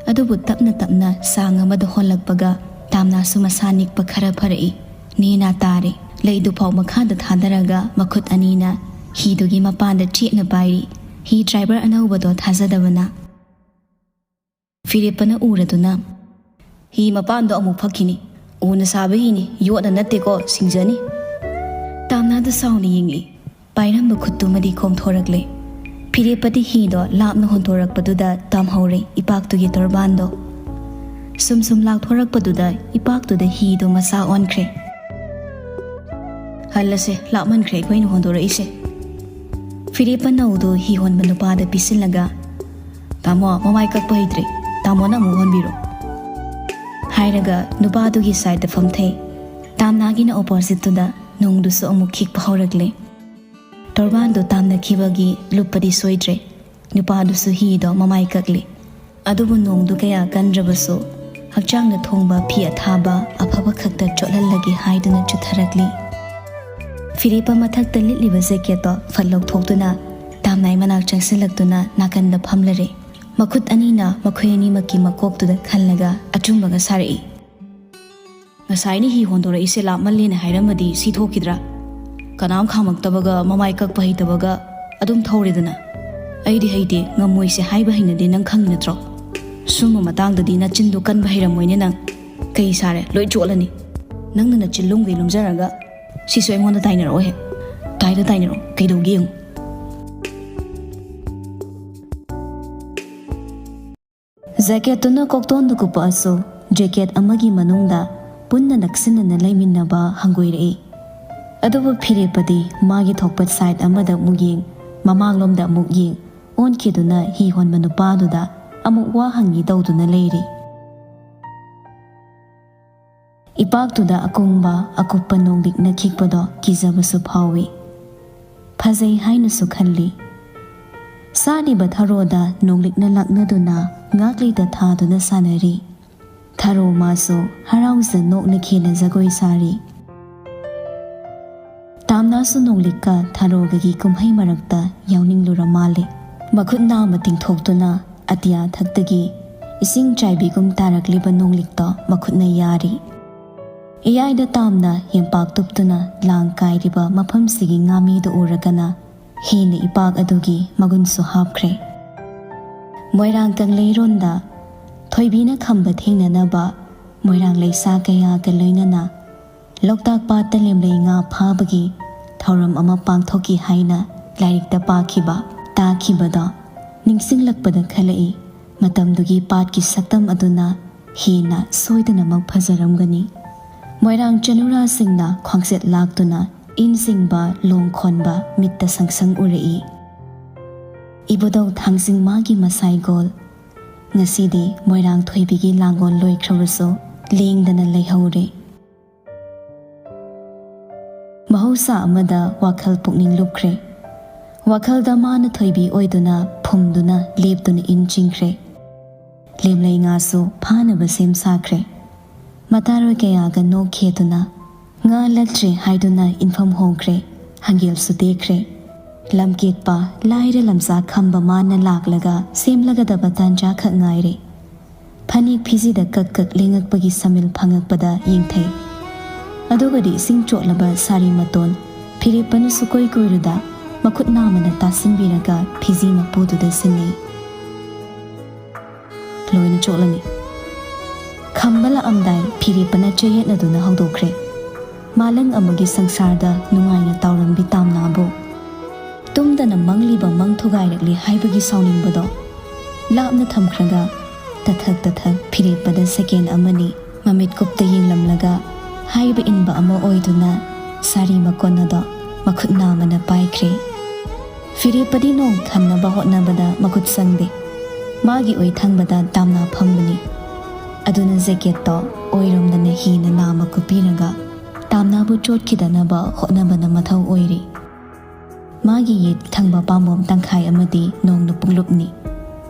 ꯑꯗꯨꯕꯨ ꯇꯞꯅ ꯇꯞꯅ ꯆꯥꯡ ꯑꯃꯗ ꯍꯣꯜꯂꯛꯄꯒ ꯇꯥꯝꯅꯥꯁꯨ ꯃꯁꯥ ꯅꯤꯛꯄ ꯈꯔ ꯐꯔꯛꯏ꯫ ꯅꯦꯅꯥ ꯇꯥꯔꯦ꯫ ꯂꯩꯗꯨ ꯐꯥꯎ ꯃꯈꯥꯗ ꯊꯥꯗꯔꯒ ꯃꯈꯨꯠ ꯑꯅꯤꯅ ꯍꯤꯗꯨꯒꯤ ꯃꯄꯥꯟꯗ ꯆꯦꯠꯅ ꯄꯥꯏꯔꯤ꯫ ꯍꯤ ꯗ꯭ꯔꯥꯏꯚꯔ ꯑꯅꯧꯕꯗꯣ ꯊꯥꯖꯗꯕꯅ ꯐꯤꯔꯦꯞꯄꯅ ꯎꯔꯗꯨꯅ, "ꯍꯤ ꯃꯄꯥꯟꯗꯣ ꯑꯃꯨꯛ ꯐꯛꯈꯤꯅꯤ꯫ ꯎꯅ ꯁꯥꯕ ꯍꯤꯅꯤ, ꯌꯣꯠꯅ ꯅꯠꯇꯦꯀꯣ, ꯁꯤꯡꯖꯅꯤ꯫" ꯇꯥꯝꯅꯥꯗ ꯁꯥꯎꯅ ꯌꯦꯡꯂꯤ꯫ ꯄꯥꯏꯔꯝꯕ ꯈꯨꯠꯇꯨꯃꯗꯤ ꯈꯣꯝꯊꯣꯔꯛꯂꯦ꯫ ꯐꯤꯔꯦꯞꯄꯗꯤ ꯍꯤꯗꯣ ꯂꯥꯞꯅ ꯍꯣꯟꯗꯣꯔꯛꯄꯗꯨꯗ ꯇꯥꯝꯍꯧꯔꯦ ꯏꯄꯥꯛꯇꯨꯒꯤ ꯇꯣꯔꯕꯥꯟꯗꯣ꯫ ꯁꯨꯝ ꯁꯨꯝ ꯂꯥꯛꯊꯣꯔꯛꯄꯗꯨꯗ ꯏꯄꯥꯛꯇꯨꯗ ꯍꯤꯗꯣ ꯃꯆꯥ ꯑꯣꯟꯈ꯭ꯔꯦ꯫ "ꯍꯜꯂꯁꯦ, ꯂꯥꯞꯃꯟꯈ꯭ꯔꯦ ꯑꯩꯈꯣꯏꯅ ꯍꯣꯟꯗꯣꯔꯛꯏꯁꯦ꯫" ꯐꯤꯔꯦꯞꯄ ꯅꯧꯗꯣ ꯍꯤ ꯍꯣꯟꯕ ꯅꯨꯄꯥꯗ ꯄꯤꯁꯤꯜꯂꯒ, "ꯇꯥꯃꯣ, ꯃꯃꯥꯏ ꯀꯛꯄ ꯍꯩꯇ꯭ꯔꯦ, ꯇꯥꯃꯣꯅ ꯑꯃꯨꯛ ꯍꯣꯟꯕꯤꯔꯣ" ꯍꯥꯏꯔꯒ ꯅꯨꯄꯥꯗꯨꯒꯤ ꯁꯥꯏꯠꯇ ꯐꯝꯊꯩ꯫ ꯇꯥꯝꯅꯥꯒꯤꯅ ꯑꯣꯄꯣꯖꯤꯠꯇꯨꯗ ꯅꯨꯡꯗꯨꯁꯨ ꯑꯃꯨꯛ ꯈꯤꯛꯄ ꯍꯧꯔꯛꯂꯦ꯫ ꯇꯣꯔꯕꯥꯟꯗꯨ ꯇꯥꯝꯅꯈꯤꯕꯒꯤ ꯂꯨꯞꯄꯗꯤ ꯁꯣꯏꯗ꯭ꯔꯦ꯫ ꯅꯨꯄꯥꯗꯨꯁꯨ ꯍꯤꯗꯣ ꯃꯃꯥꯏ ꯀꯛꯂꯤ꯫ ꯑꯗꯨꯕꯨ ꯅꯣꯡꯗꯨ ꯀꯌꯥ ꯀꯟꯗ꯭ꯔꯕꯁꯨ, ꯍꯛꯆꯥꯡꯗ ꯊꯣꯡꯕ ꯐꯤ ꯑꯊꯥꯕ ꯑꯐꯕ ꯈꯛꯇ ꯆꯣꯠꯍꯜꯂꯒꯦ ꯍꯥꯏꯗꯨꯅ ꯆꯨꯊꯔꯛꯂꯤ꯫ ꯐꯤꯔꯦꯞꯄ ꯃꯊꯛꯇ ꯂꯤꯠꯂꯤꯕ ꯖꯦꯀꯦꯠꯇꯣ ꯐꯠ ꯂꯧꯊꯣꯛꯇꯨꯅ, ꯇꯥꯝꯅꯥꯏ ꯃꯅꯥꯛ ꯆꯪꯁꯤꯜꯂꯛꯇꯨꯅ ꯅꯥꯀꯟꯗ ꯐꯝꯂꯔꯦ꯫ ꯃꯈꯨꯠ ꯑꯅꯤꯅ ꯃꯈꯣꯏ ꯑꯅꯤꯃꯛꯀꯤ ꯃꯀꯣꯛꯇꯨꯗ ꯈꯜꯂꯒ ꯑꯆꯨꯝꯕꯒ ꯁꯥꯔꯛꯏ꯫ "ꯉꯁꯥꯏꯅ ꯍꯤ ꯍꯣꯟꯗꯣꯔꯛꯏꯁꯦ ꯂꯥꯞꯃꯜꯂꯦꯅ ꯍꯥꯏꯔꯝꯃꯗꯤ ꯁꯤ ꯊꯣꯛꯈꯤꯗ꯭ꯔꯥ? ꯀꯅꯥꯝ ꯈꯥꯝꯃꯛꯇꯕꯒ ꯃꯃꯥꯏ ꯀꯛꯄ ꯍꯩꯇꯕꯒ ꯑꯗꯨꯝ ꯊꯧꯔꯦꯗꯅ꯫ ꯑꯩꯗꯤ ꯍꯩꯇꯦ, ꯉꯝꯃꯣꯏꯁꯦ ꯍꯥꯏꯕ ꯍꯩꯅꯗꯦ, ꯅꯪ ꯈꯪꯉꯤ ꯅꯠꯇ꯭ꯔꯣ? ꯁꯨꯝꯕ ꯃꯇꯥꯡꯗꯗꯤ ꯅꯆꯤꯟꯗꯣ ꯀꯟꯕ ꯍꯩꯔꯝꯃꯣꯏꯅꯦ ꯅꯪ꯫ ꯀꯩ ꯁꯥꯔꯦ, ꯂꯣꯏ ꯆꯣꯠꯂꯅꯤ꯫ ꯅꯪꯅ ꯅꯆꯤꯟ ꯂꯨꯝꯒꯩ ꯂꯨꯝꯖꯔꯒ ꯁꯤꯁꯨ ꯑꯩꯉꯣꯟꯗ ꯇꯥꯏꯅꯔꯛꯑꯣꯍꯦ꯫ ꯇꯥꯏꯔꯣ, ꯇꯥꯏꯅꯔꯣ, ꯀꯩꯗꯧꯒꯦ ꯌꯦꯡꯉꯨ꯫" ꯖꯦꯀꯦꯠꯇꯨꯅ ꯀꯣꯛꯇꯣꯟꯗ ꯀꯨꯞꯄꯛꯑꯁꯨ, ꯖꯦꯀꯦꯠ ꯑꯃꯒꯤ ꯃꯅꯨꯡꯗ ꯄꯨꯟꯅ ꯅꯛꯁꯤꯟꯅꯅ ꯂꯩꯃꯤꯟꯅꯕ ꯍꯪꯒꯣꯏꯔꯛꯏ꯫ ꯑꯗꯨꯕꯨ ꯐꯤꯔꯦꯞꯄꯗꯤ ꯃꯥꯒꯤ ꯊꯣꯛꯄ ꯁꯥꯏꯠ ꯑꯃꯗ ꯑꯃꯨꯛ ꯌꯦꯡ, ꯃꯃꯥꯡꯂꯣꯝꯗ ꯑꯃꯨꯛ ꯌꯦꯡ, ꯑꯣꯟꯈꯤꯗꯨꯅ ꯍꯤ ꯍꯣꯟꯕ ꯅꯨꯄꯥꯗꯨꯗ ꯑꯃꯨꯛ ꯋꯥ ꯍꯪꯉꯤ ꯇꯧꯗꯨꯅ ꯂꯩꯔꯤ꯫ ꯏꯄꯥꯛꯇꯨꯗ ꯑꯀꯨꯡꯕ ꯑꯀꯨꯞꯄ ꯅꯣꯡꯂꯤꯛꯅ ꯈꯤꯛꯄꯗꯣ ꯀꯤꯖꯕꯁꯨ ꯐꯥꯎꯏ꯫ ꯐꯖꯩ ꯍꯥꯏꯅꯁꯨ ꯈꯜꯂꯤ꯫ ꯁꯥꯠꯂꯤꯕ ꯊꯔꯣꯗ ꯅꯣꯡꯂꯤꯛꯅ ꯂꯥꯛꯅꯗꯨꯅ ꯉꯥꯛꯂꯩꯗ ꯊꯥꯗꯨꯅ ꯁꯥꯟꯅꯔꯤ꯫ ꯊꯔꯣ ꯃꯥꯁꯨ ꯍꯔꯥꯎꯖ ꯅꯣꯛꯅ ꯈꯦꯅ ꯖꯒꯣꯏ ꯁꯥꯔꯤ꯫ ꯇꯥꯝꯅꯥꯁꯨ ꯅꯣꯡꯂꯤꯛꯀ ꯊꯔꯣꯒꯒꯤ ꯀꯨꯝꯍꯩ ꯃꯔꯛꯇ ꯌꯥꯎꯅꯤꯡꯂꯨꯔ ꯃꯥꯜꯂꯦ꯫ ꯃꯈꯨꯠ ꯅꯥꯝꯃ ꯇꯤꯡꯊꯣꯛꯇꯨꯅ ꯑꯇꯤꯌꯥ ꯊꯛꯇꯒꯤ ꯏꯁꯤꯡ ꯆꯥꯏꯕꯤꯒꯨꯝ ꯇꯥꯔꯛꯂꯤꯕ ꯅꯣꯡꯂꯤꯛꯇꯣ ꯃꯈꯨꯠꯅ ꯌꯥꯔꯤ꯫ ꯏꯌꯥꯏꯗ ꯇꯥꯝꯅ ꯌꯦꯝꯄꯥꯛ ꯇꯨꯞꯇꯨꯅ ꯂꯥꯡ ꯀꯥꯏꯔꯤꯕ ꯃꯐꯝꯁꯤꯒꯤ ꯉꯥꯃꯤꯗꯨ ꯎꯔꯒꯅ ꯍꯦꯟꯅ ꯏꯄꯥꯛ ꯑꯗꯨꯒꯤ ꯃꯒꯨꯟꯁꯨ ꯍꯥꯞꯈ꯭ꯔꯦ꯫ ꯃꯣꯏꯔꯥꯡ ꯀꯪꯂꯩꯔꯣꯟꯗ ꯊꯣꯏꯕꯤꯅ ꯈꯝꯕ ꯊꯦꯡꯅꯅꯕ ꯃꯣꯏꯔꯥꯡ ꯂꯩꯁꯥ ꯀꯌꯥꯒ ꯂꯣꯏꯅꯅ ꯂꯣꯛꯇꯥꯛ ꯄꯥꯠꯇ ꯂꯦꯝꯂꯩ ꯉꯥ ꯐꯥꯕꯒꯤ ꯊꯧꯔꯝ ꯑꯃ ꯄꯥꯡꯊꯣꯛꯈꯤ ꯍꯥꯏꯅ ꯂꯥꯏꯔꯤꯛꯇ ꯄꯥꯈꯤꯕ, ꯇꯥꯈꯤꯕꯗꯣ ꯅꯤꯡꯁꯤꯡꯂꯛꯄꯗ ꯈꯜꯂꯛꯏ꯫ ꯃꯇꯝꯗꯨꯒꯤ ꯄꯥꯠꯀꯤ ꯁꯛꯇꯝ ꯑꯗꯨꯅ ꯍꯦꯟꯅ ꯁꯣꯏꯗꯅꯃꯛ ꯐꯖꯔꯝꯒꯅꯤ꯫ ꯃꯣꯏꯔꯥꯡ ꯆꯅꯨꯔꯥꯁꯤꯡꯅ ꯈ꯭ꯋꯥꯡꯆꯦꯠ ꯂꯥꯛꯇꯨꯅ ꯏꯟ ꯆꯤꯡꯕ, ꯂꯣꯡ ꯈꯣꯟꯕ ꯃꯤꯠꯇ ꯁꯪꯁꯪ ꯎꯔꯛꯏ꯫ ꯏꯕꯨꯙꯧ ꯊꯥꯡꯖꯤꯡ ꯃꯥꯒꯤ ꯃꯁꯥꯏꯒꯣꯜ꯫ ꯉꯁꯤꯗꯤ ꯃꯣꯏꯔꯥꯡ ꯊꯣꯏꯕꯤꯒꯤ ꯂꯥꯡꯒꯣꯜ ꯂꯣꯏꯈ꯭ꯔꯕꯁꯨ ꯂꯦꯡꯗꯅ ꯂꯩꯍꯧꯔꯦ꯫ ꯃꯍꯧꯁꯥ ꯑꯃꯗ ꯋꯥꯈꯜ ꯄꯨꯛꯅꯤꯡ ꯂꯨꯞꯈ꯭ꯔꯦ꯫ ꯋꯥꯈꯜꯗ ꯃꯥꯅ ꯊꯣꯏꯕꯤ ꯑꯣꯏꯗꯨꯅ ꯐꯨꯝꯗꯨꯅ ꯂꯦꯞꯇꯨꯅ ꯏꯟ ꯆꯤꯡꯈ꯭ꯔꯦ꯫ ꯂꯦꯝꯂꯩ ꯉꯥꯁꯨ ꯐꯥꯅꯕ ꯁꯦꯝ ꯁꯥꯈ꯭ꯔꯦ꯫ ꯃꯇꯥꯔꯣꯏ ꯀꯌꯥꯒ ꯅꯣꯛꯈꯤꯗꯨꯅ ꯉꯥ ꯂꯛꯇ꯭ꯔꯦ ꯍꯥꯏꯗꯨꯅ ꯏꯟꯐꯝ ꯍꯣꯡꯈ꯭ꯔꯦ꯫ ꯍꯪꯒꯦꯜꯁꯨ ꯇꯦꯛꯈ꯭ꯔꯦ꯫ ꯂꯝꯀꯦꯠꯄ ꯂꯥꯏꯔ ꯂꯝꯖꯥ ꯈꯝꯕ ꯃꯥꯅ ꯂꯥꯛꯂꯒ ꯁꯦꯝꯂꯒꯗꯕ ꯇꯥꯟꯖꯥ ꯈꯛ ꯉꯥꯏꯔꯦ꯫ ꯐꯅꯦꯛ ꯐꯤꯖꯤꯗ ꯀꯛ ꯀꯛ ꯂꯦꯡꯉꯛꯄꯒꯤ ꯁꯃꯤꯜ ꯐꯪꯉꯛꯄꯗ ꯌꯦꯡꯊꯩ꯫ ꯑꯗꯨꯒꯗꯤ ꯏꯁꯤꯡ ꯆꯣꯠꯂꯕ ꯁꯥꯔꯤ ꯃꯇꯣꯟ ꯐꯤꯔꯦꯞꯄꯅ ꯁꯨꯀꯣꯏ ꯀꯣꯏꯔꯨꯗ ꯃꯈꯨꯠ ꯅꯥꯝꯃꯅ ꯇꯥꯁꯤꯟꯕꯤꯔꯒ ꯐꯤꯖꯤ ꯃꯄꯨꯗꯨꯗ ꯁꯤꯟꯅꯩ꯫ ꯂꯣꯏꯅ ꯆꯣꯠꯂꯝꯃꯤ꯫ ꯈꯝꯕ ꯂꯥꯛꯑꯝꯗꯥꯏ ꯐꯤꯔꯦꯞꯄꯅ ꯆꯌꯦꯠꯅꯗꯨꯅ ꯍꯧꯗꯣꯛꯈ꯭ꯔꯦ꯫ ꯃꯥꯂꯪ ꯑꯃꯒꯤ ꯁꯪꯁꯥꯔꯗ ꯅꯨꯡꯉꯥꯏꯅ ꯇꯥꯎꯔꯝꯕꯤ ꯇꯥꯝꯅꯥꯕꯨ꯫ ꯇꯨꯝꯗꯅ ꯃꯪꯂꯤꯕ ꯃꯪ ꯊꯨꯒꯥꯏꯔꯛꯂꯤ ꯍꯥꯏꯕꯒꯤ ꯁꯥꯎꯅꯤꯡꯕꯗꯣ ꯂꯥꯞꯅ ꯊꯝꯈ꯭ꯔꯒ ꯇꯊꯛ ꯇꯊꯛ ꯐꯤꯔꯦꯞꯄꯗ ꯁꯦꯀꯦꯟ ꯑꯃꯅꯤ ꯃꯃꯤꯠ ꯀꯨꯞꯇ ꯌꯦꯡꯂꯝꯂꯒ ꯍꯥꯏꯕ ꯏꯟꯕ ꯑꯃ ꯑꯣꯏꯗꯨꯅ ꯁꯥꯔꯤ ꯃꯀꯣꯟ ꯑꯗꯣ ꯃꯈꯨꯠ ꯅꯥꯝꯃꯅ ꯄꯥꯏꯈ꯭ꯔꯦ꯫ ꯐꯤꯔꯦꯞꯄꯗꯤ ꯅꯣꯡ ꯈꯟꯅꯕ ꯍꯣꯠꯅꯕꯗ ꯃꯈꯨꯠ ꯁꯪꯗꯦ꯫ ꯃꯥꯒꯤ ꯑꯣꯏ ꯊꯪꯕꯗ ꯇꯥꯝꯅꯥ ꯐꯝꯕꯅꯤ꯫ ꯑꯗꯨꯅ ꯖꯦꯀꯦꯠꯇꯣ ꯑꯣꯏꯔꯣꯝꯗꯅ ꯍꯤꯅ ꯅꯥꯝꯃ ꯀꯨꯞꯄꯤꯔꯒ ꯇꯥꯝꯅꯥꯕꯨ ꯆꯣꯠꯈꯤꯗꯅꯕ ꯍꯣꯠꯅꯕꯅ ꯃꯊꯧ ꯑꯣꯏꯔꯤ꯫ ꯃꯥꯒꯤ ꯌꯦꯠ ꯊꯪꯕ ꯄꯥꯝꯕꯣꯝ ꯇꯪꯈꯥꯏ ꯑꯃꯗꯤ ꯅꯣꯡꯅ ꯄꯨꯡꯂꯨꯞꯅꯤ꯫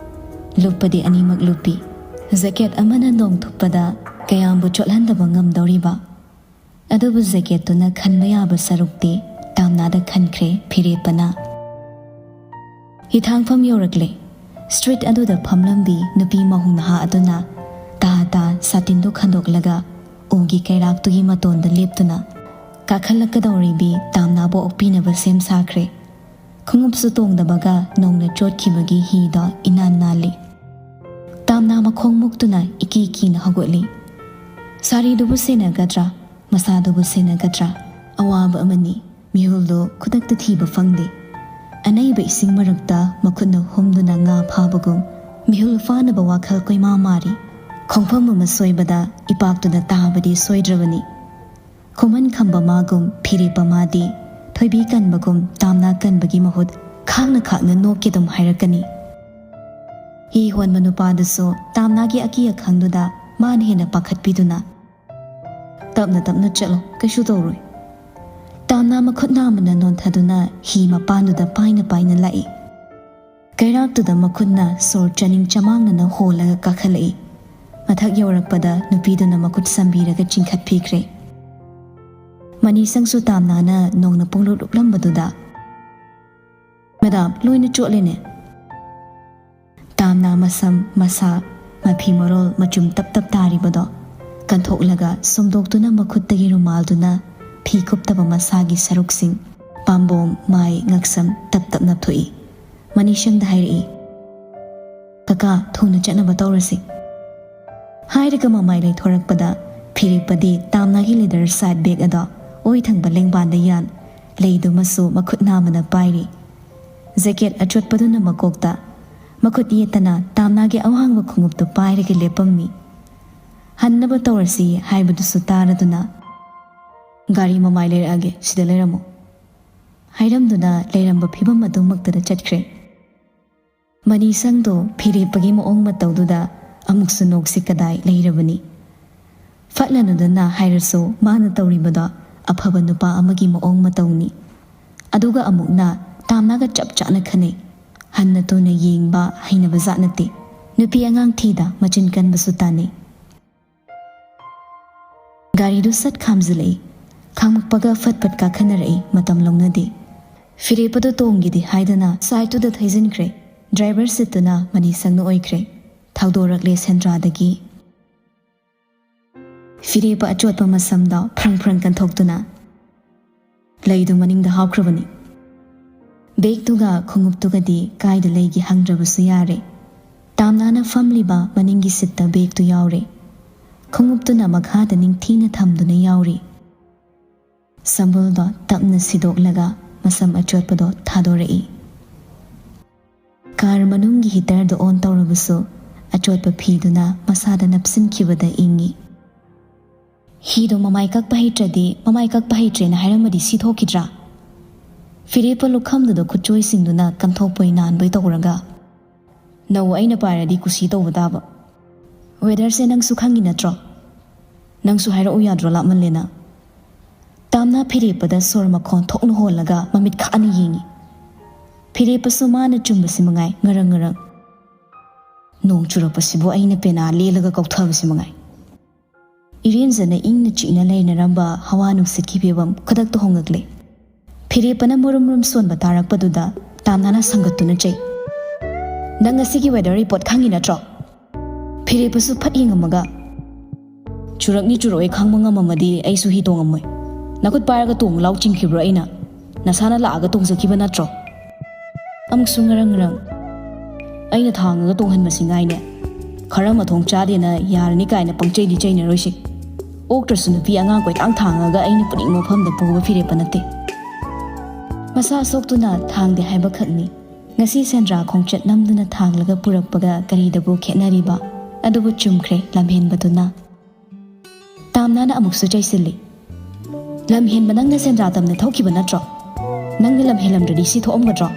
ꯂꯨꯞꯄꯗꯤ ꯑꯅꯤꯃꯛ ꯂꯨꯞꯄꯤ꯫ ꯖꯦꯀꯦꯠ ꯑꯃꯅ ꯅꯣꯡ ꯊꯨꯞꯄꯗ ꯀꯌꯥꯝꯕꯨ ꯆꯣꯠꯍꯟꯗꯕ ꯉꯝꯗꯧꯔꯤꯕ? ꯑꯗꯨꯕꯨ ꯖꯦꯀꯦꯠꯇꯨꯅ ꯈꯟꯕ ꯌꯥꯕ ꯁꯔꯨꯛꯇꯤ ꯇꯥꯝꯅꯥꯗ ꯈꯟꯈ꯭ꯔꯦ ꯐꯤꯔꯦꯞꯄꯅ꯫ ꯍꯤꯊꯥꯡꯐꯝ ꯌꯧꯔꯛꯂꯦ꯫ ꯁ꯭ꯇ꯭ꯔꯤꯠ ꯑꯗꯨꯗ ꯐꯝꯂꯝꯕꯤ ꯅꯨꯄꯤ ꯃꯍꯧ ꯅꯍꯥ ꯑꯗꯨꯅ ꯇꯥ ꯇꯥ ꯁꯥꯇꯤꯟꯗꯨ ꯈꯟꯗꯣꯛꯂꯒ ꯎꯒꯤ ꯀꯩꯔꯥꯛꯇꯨꯒꯤ ꯃꯇꯣꯟꯗ ꯂꯦꯞꯇꯨꯅ ꯀꯥꯈꯠꯂꯛꯀꯗꯧꯔꯤꯕꯤ ꯇꯥꯝꯅꯥꯕꯨ ꯑꯣꯛꯄꯤꯅꯕ ꯁꯦꯝ ꯁꯥꯈ꯭ꯔꯦ꯫ ꯈꯣꯡꯎꯞꯁꯨ ꯇꯣꯡꯗꯕꯒ ꯅꯣꯡꯅ ꯆꯣꯠꯈꯤꯕꯒꯤ ꯍꯤꯗꯣ ꯏꯅꯥꯟ ꯅꯥꯜꯂꯤ꯫ ꯇꯥꯝꯅꯥ ꯃꯈꯣꯡ ꯃꯨꯛꯇꯨꯅ ꯏꯀꯤ ꯀꯤꯅ ꯍꯧꯒꯠꯂꯤ꯫ ꯁꯥꯔꯤꯗꯨꯕꯨ ꯁꯦꯟꯅꯒꯗ꯭ꯔꯥ, ꯃꯁꯥꯗꯨꯕꯨ ꯁꯦꯟꯅꯒꯗ꯭ꯔꯥ? ꯑꯋꯥꯕ ꯑꯃꯅꯤ꯫ ꯃꯤꯍꯨꯜꯗꯨ ꯈꯨꯗꯛꯇ ꯊꯤꯕ ꯐꯪꯗꯦ꯫ ꯑꯅꯩꯕ ꯏꯁꯤꯡ ꯃꯔꯛꯇ ꯃꯈꯨꯠꯅ ꯍꯨꯝꯗꯨꯅ ꯉꯥ ꯐꯥꯕꯒꯨꯝ ꯃꯤꯍꯨꯜ ꯐꯥꯅꯕ ꯋꯥꯈꯜ ꯀꯣꯏꯃꯥ ꯃꯥꯔꯤ꯫ ꯈꯣꯡꯐꯝ ꯑꯃ ꯁꯣꯏꯕꯗ ꯏꯄꯥꯛꯇꯨꯗ ꯇꯥꯕꯗꯤ ꯁꯣꯏꯗ꯭ꯔꯕꯅꯤ꯫ ꯈꯨꯃꯟ ꯈꯝꯕ ꯃꯥꯒꯨꯝ ꯐꯤꯔꯦꯞꯄ ꯃꯥꯗꯤ ꯊꯣꯏꯕꯤ ꯀꯟꯕꯒꯨꯝ ꯇꯥꯝꯅꯥ ꯀꯟꯕꯒꯤ ꯃꯍꯨꯠ ꯈꯥꯡꯅ ꯈꯥꯡꯅ ꯅꯣꯛꯀꯦ ꯑꯗꯨꯝ ꯍꯥꯏꯔꯛꯀꯅꯤ꯫ ꯍꯤ ꯍꯣꯟꯕ ꯅꯨꯄꯥꯗꯨꯁꯨ ꯇꯥꯝꯅꯥꯒꯤ ꯑꯀꯤ ꯑꯈꯪꯗꯨꯗ ꯃꯥꯅ ꯍꯦꯟꯅ ꯄꯥꯈꯠꯄꯤꯗꯨꯅ, "ꯇꯞꯅ ꯇꯞꯅ ꯆꯠꯂꯣ, ꯀꯩꯁꯨ ꯇꯧꯔꯣꯏ"꯫ ꯇꯥꯝꯅꯥ ꯃꯈꯨꯠ ꯅꯥꯝꯃꯅ ꯅꯣꯟꯊꯗꯨꯅ ꯍꯤ ꯃꯄꯥꯟꯗꯨꯗ ꯄꯥꯏꯅ ꯄꯥꯏꯅ ꯂꯥꯛꯏ꯫ ꯀꯩꯔꯥꯛꯇꯨꯗ ꯃꯈꯨꯠꯅ ꯁꯣꯔ ꯆꯥꯅꯤꯡ ꯆꯃꯥꯡꯅꯅ ꯍꯣꯜꯂꯒ ꯀꯥꯈꯠꯂꯛꯏ꯫ ꯃꯊꯛ ꯌꯧꯔꯛꯄꯗ ꯅꯨꯄꯤꯗꯨꯅ ꯃꯈꯨꯠ ꯁꯝꯕꯤꯔꯒ ꯆꯤꯡꯈꯠꯄꯤꯈ꯭ꯔꯦ꯫ ꯃꯅꯤꯁꯪꯁꯨ ꯇꯥꯝꯅꯥꯅ ꯅꯣꯡꯅ ꯄꯨꯡꯂꯨꯞ ꯂꯨꯞꯂꯝꯕꯗꯨꯗ, "ꯃꯦꯗꯥꯝ, ꯂꯣꯏꯅ ꯆꯣꯠꯂꯦꯅꯦ"꯫ ꯇꯥꯝꯅꯥ ꯃꯁꯝ, ꯃꯁꯥ, ꯃꯐꯤ ꯃꯔꯣꯜ ꯃꯆꯨꯝ ꯇꯞ ꯇꯞ ꯇꯥꯔꯤꯕꯗꯣ ꯀꯟꯊꯣꯛꯂꯒ ꯁꯨꯝꯗꯣꯛꯇꯨꯅ ꯃꯈꯨꯠꯇꯒꯤ ꯔꯨꯃꯥꯜꯗꯨꯅ ꯐꯤ ꯀꯨꯞꯇꯕ ꯃꯁꯥꯒꯤ ꯁꯔꯨꯛꯁꯤꯡ, ꯄꯥꯝꯕꯣꯝ, ꯃꯥꯏ, ꯉꯛꯁꯝ ꯇꯞ ꯇꯞ ꯅꯞꯊꯣꯛꯏ꯫ ꯃꯅꯤꯁꯪꯗ ꯍꯥꯏꯔꯛꯏ, "ꯀꯀꯥ, ꯊꯨꯅ ꯆꯠꯅꯕ ꯇꯧꯔꯁꯤ"꯫ ꯍꯥꯏꯔꯒ ꯃꯃꯥꯏ ꯂꯩꯊꯣꯔꯛꯄꯗ ꯐꯤꯔꯦꯞꯄꯗꯤ ꯇꯥꯝꯅꯥꯒꯤ leather side bag ꯑꯗꯣ ꯑꯣꯏ ꯊꯪꯕ ꯂꯦꯡꯕꯥꯟꯗ ꯌꯥꯟ, ꯂꯩꯗꯨꯃꯁꯨ ꯃꯈꯨꯠ ꯅꯥꯝꯃꯅ ꯄꯥꯏꯔꯤ꯫ Jacket ꯑꯆꯣꯠꯄꯗꯨꯅ ꯃꯀꯣꯛꯇ, ꯃꯈꯨꯠ ꯌꯦꯠꯇꯅ ꯇꯥꯝꯅꯥꯒꯤ ꯑꯋꯥꯡꯕ ꯈꯣꯡꯎꯞꯇꯨ ꯄꯥꯏꯔꯒ ꯂꯦꯞꯄꯝꯃꯤ꯫ "ꯍꯟꯅꯕ ꯇꯧꯔꯁꯤ" ꯍꯥꯏꯕꯗꯨꯁꯨ ꯇꯥꯔꯗꯨꯅ, "ꯒꯥꯔꯤ ꯃꯃꯥꯏ ꯂꯩꯔꯛꯑꯒꯦ, ꯁꯤꯗ ꯂꯩꯔꯝꯃꯣ" ꯍꯥꯏꯔꯝꯗꯨꯅ ꯂꯩꯔꯝꯕ ꯐꯤꯕꯝ ꯑꯗꯨꯃꯛꯇꯗ ꯆꯠꯈ꯭ꯔꯦ꯫ ꯃꯅꯤꯁꯪꯗꯣ ꯐꯤꯔꯦꯞꯄꯒꯤ ꯃꯑꯣꯡ ꯃꯇꯧꯗꯨꯗ ꯑꯃꯨꯛꯁꯨ ꯅꯣꯛꯁꯤ ꯀꯗꯥꯏ ꯂꯩꯔꯕꯅꯤ꯫ ꯐꯠꯂꯅꯨꯗꯅ ꯍꯥꯏꯔꯁꯨ ꯃꯥꯅ ꯇꯧꯔꯤꯕꯗꯣ ꯑꯐꯕ ꯅꯨꯄꯥ ꯑꯃꯒꯤ ꯃꯑꯣꯡ ꯃꯇꯧꯅꯤ꯫ ꯑꯗꯨꯒ ꯑꯃꯨꯛꯅ ꯇꯥꯝꯅꯥꯒ ꯆꯞ ꯆꯥꯅ ꯈꯟꯅꯩ꯫ ꯍꯟꯅ ꯇꯨꯅ ꯌꯦꯡꯕ ꯍꯩꯅꯕ ꯖꯥꯠ ꯅꯠꯇꯦ꯫ ꯅꯨꯄꯤ ꯑꯉꯥꯡ ꯊꯤꯗ ꯃꯆꯤꯟ ꯀꯟꯕꯁꯨ ꯇꯥꯟꯅꯩ꯫ ꯒꯥꯔꯤꯗꯨ ꯁꯠ ꯈꯥꯝꯖꯤꯜꯂꯛꯏ꯫ ꯈꯥꯝꯃꯛꯄꯒ ꯐꯠ ꯐꯠ ꯀꯥꯈꯠꯅꯔꯛꯏ, ꯃꯇꯝ ꯂꯧꯅꯗꯦ꯫ ꯐꯤꯔꯦꯞꯄꯗꯨ ꯇꯣꯡꯒꯦꯗꯤ ꯍꯥꯏꯗꯅ sideꯇꯨꯗ ꯊꯩꯖꯤꯟꯈ꯭ꯔꯦ꯫ Driver seatꯇꯨꯅ ꯃꯅꯤꯁꯪꯅ ꯑꯣꯏꯈ꯭ꯔꯦ꯫ ꯊꯧꯗꯣꯔꯛꯂꯦ ꯁꯦꯟꯗ꯭ꯔꯥꯗꯒꯤ꯫ ꯐꯤꯔꯦꯞꯄ ꯑꯆꯣꯠꯄ ꯃꯁꯝꯗꯣ ꯐ꯭ꯔꯪ ꯐ꯭ꯔꯪ ꯀꯟꯊꯣꯛꯇꯨꯅ ꯂꯩꯗꯨ ꯃꯅꯤꯡꯗ ꯍꯥꯞꯈ꯭ꯔꯕꯅꯤ꯫ Bagꯇꯨꯒ ꯈꯣꯡꯎꯞꯇꯨꯒꯗꯤ ꯀꯥꯏꯗ ꯂꯩꯒꯦ ꯍꯪꯗ꯭ꯔꯕꯁꯨ ꯌꯥꯔꯦ꯫ ꯇꯥꯝꯅꯥꯅ ꯐꯝꯂꯤꯕ ꯃꯅꯤꯡꯒꯤ seatꯇ bagꯇꯨ ꯌꯥꯎꯔꯦ꯫ ꯈꯣꯡꯎꯞꯇꯨꯅ ꯃꯈꯥꯗ ꯅꯤꯡꯊꯤꯅ ꯊꯝꯗꯨꯅ ꯌꯥꯎꯔꯤ꯫ ꯁꯝꯕꯜꯗꯣ ꯇꯞꯅ ꯁꯤꯗꯣꯛꯂꯒ ꯃꯁꯝ ꯑꯆꯣꯠꯄꯗꯣ ꯊꯥꯗꯣꯔꯛꯏ꯫ Car ꯃꯅꯨꯡꯒꯤ heaterꯗꯣ on ꯇꯧꯔꯕꯁꯨ ꯑꯆꯣꯠꯄ ꯐꯤꯗꯨꯅ ꯃꯁꯥꯗ ꯅꯞꯁꯤꯟꯈꯤꯕꯗ ꯏꯪꯉꯤ꯫ "ꯍꯤꯗꯣ ꯃꯃꯥꯏ ꯀꯛꯄ ꯍꯩꯇ꯭ꯔꯗꯤ, ꯃꯃꯥꯏ ꯀꯛꯄ ꯍꯩꯇ꯭ꯔꯦꯅ ꯍꯥꯏꯔꯝꯃꯗꯤ ꯁꯤ ꯊꯣꯛꯈꯤꯗ꯭ꯔꯥ?" ꯐꯤꯔꯦꯞꯄ ꯂꯨꯈꯝꯗꯨꯗ ꯈꯨꯠꯆꯣꯏꯁꯤꯡꯗꯨꯅ ꯀꯟꯊꯣꯛꯄꯣꯏ ꯅꯥꯟꯕꯣꯏ ꯇꯧꯔꯒ, "ꯅꯧ ꯑꯩꯅ ꯄꯥꯏꯔꯗꯤ ꯀꯨꯁꯤ ꯇꯧꯕ ꯇꯥꯕ꯫ Weatherꯁꯦ ꯅꯪꯁꯨ ꯈꯪꯉꯤ ꯅꯠꯇ꯭ꯔꯣ? ꯅꯪꯁꯨ ꯍꯥꯏꯔꯛꯎ ꯌꯥꯗ꯭ꯔꯣ, ꯂꯥꯞꯃꯜꯂꯦꯅ?" ꯇꯥꯝꯅꯥ ꯐꯤꯔꯦꯞꯄꯗ ꯁꯣꯔ ꯃꯈꯣꯟ ꯊꯣꯛꯅ ꯍꯣꯜꯂꯒ ꯃꯃꯤꯠ ꯈꯥꯅ ꯌꯦꯡꯉꯤ꯫ ꯐꯤꯔꯦꯞꯄꯁꯨ ꯃꯥꯅ ꯆꯨꯝꯕꯁꯤ ꯃꯉꯥꯏ ꯉꯔꯪ ꯉꯔꯪ꯫ ꯅꯣꯡ ꯆꯨꯔꯛꯄꯁꯤꯕꯨ ꯑꯩꯅ ꯄꯦꯅꯥ ꯂꯦꯜꯂꯒ ꯀꯧꯊꯕꯁꯤ ꯃꯉꯥꯏ꯫ ꯏꯔꯦꯟꯖꯅ ꯏꯪꯅ ꯆꯤꯛꯅ ꯂꯩꯅꯔꯝꯕ ꯍꯋꯥ ꯅꯨꯡꯁꯤꯠꯀꯤ ꯐꯤꯕꯝ ꯈꯨꯗꯛꯇ ꯍꯣꯡꯂꯛꯂꯦ꯫ ꯐꯤꯔꯦꯞꯄꯅ ꯃꯨꯔꯨꯝ ꯃꯨꯔꯨꯝ ꯁꯣꯟꯕ ꯇꯥꯔꯛꯄꯗꯨꯗ ꯇꯥꯝꯅꯥꯅ ꯁꯪꯒꯠꯇꯨꯅ ꯆꯩ, "ꯅꯪ ꯉꯁꯤꯒꯤ weather report ꯈꯪꯉꯤ ꯅꯠꯇ꯭ꯔꯣ? ꯐꯤꯔꯦꯞꯄꯁꯨ ꯐꯠ ꯌꯦꯡꯉꯝꯃꯒ, "ꯆꯨꯔꯛꯅꯤ ꯆꯨꯔꯛꯑꯣꯏ ꯈꯪꯕ ꯉꯝꯃꯝꯃꯗꯤ ꯑꯩꯁꯨ ꯍꯤ ꯇꯣꯡꯉꯝꯃꯣꯏ꯫ ꯅꯈꯨꯠ ꯄꯥꯏꯔꯒ ꯇꯣꯡꯉꯨ ꯂꯥꯎ ꯆꯤꯡꯈꯤꯕ꯭ꯔꯣ ꯑꯩꯅ? ꯅꯁꯥꯅ ꯂꯥꯛꯑꯒ ꯇꯣꯡꯖꯈꯤꯕ ꯅꯠꯇ꯭ꯔꯣ?" ꯑꯃꯨꯛꯁꯨ ꯉꯔꯪ ꯉꯔꯪ, "ꯑꯩꯅ ꯊꯥꯡꯉꯒ ꯇꯣꯡꯍꯟꯕꯁꯤ ꯉꯥꯏꯅꯦ꯫ ꯈꯔ ꯃꯊꯣꯡ ꯆꯥꯗꯦꯅ ꯌꯥꯔꯅꯤ ꯀꯥꯏꯅ ꯄꯪꯆꯩꯗꯤ ꯆꯩꯅꯔꯣꯏꯁꯤ꯫ ꯑꯣꯛꯇ꯭ꯔꯁꯨ ꯅꯨꯄꯤ ꯑꯉꯥꯡ ꯀꯣꯏꯇꯥꯡ ꯊꯥꯡꯉꯒ ꯑꯩꯅ ꯄꯨꯅꯤꯡꯕ ꯃꯐꯝꯗ ꯄꯨꯕ ꯐꯤꯔꯦꯞꯄ ꯅꯠꯇꯦ꯫ ꯃꯁꯥ ꯁꯣꯛꯇꯨꯅ ꯊꯥꯡꯗꯦ ꯍꯥꯏꯕꯈꯛꯅꯤ꯫ ꯉꯁꯤ ꯁꯦꯟꯗ꯭ꯔꯥ ꯈꯣꯡꯆꯠ ꯅꯝꯗꯨꯅ ꯊꯥꯡꯂꯒ ꯄꯨꯔꯛꯄꯒ ꯀꯔꯤꯗꯕꯨ ꯈꯦꯠꯅꯔꯤꯕ? ꯑꯗꯨꯕꯨ ꯆꯨꯝꯈ꯭ꯔꯦ ꯂꯝꯍꯦꯟꯕꯗꯨꯅ꯫" ꯇꯥꯝꯅꯥꯅ ꯑꯃꯨꯛꯁꯨ ꯆꯩꯁꯤꯜꯂꯤ꯫ "ꯂꯝꯍꯦꯟꯕ ꯅꯪꯅ ꯁꯦꯟꯗ꯭ꯔꯥ ꯇꯝꯅ ꯊꯧꯈꯤꯕ ꯅꯠꯇ꯭ꯔꯣ? ꯅꯪꯅ ꯂꯝꯍꯦꯜꯂꯝꯗ꯭ꯔꯗꯤ ꯁꯤ ꯊꯣꯛꯑꯝꯒꯗ꯭ꯔꯣ?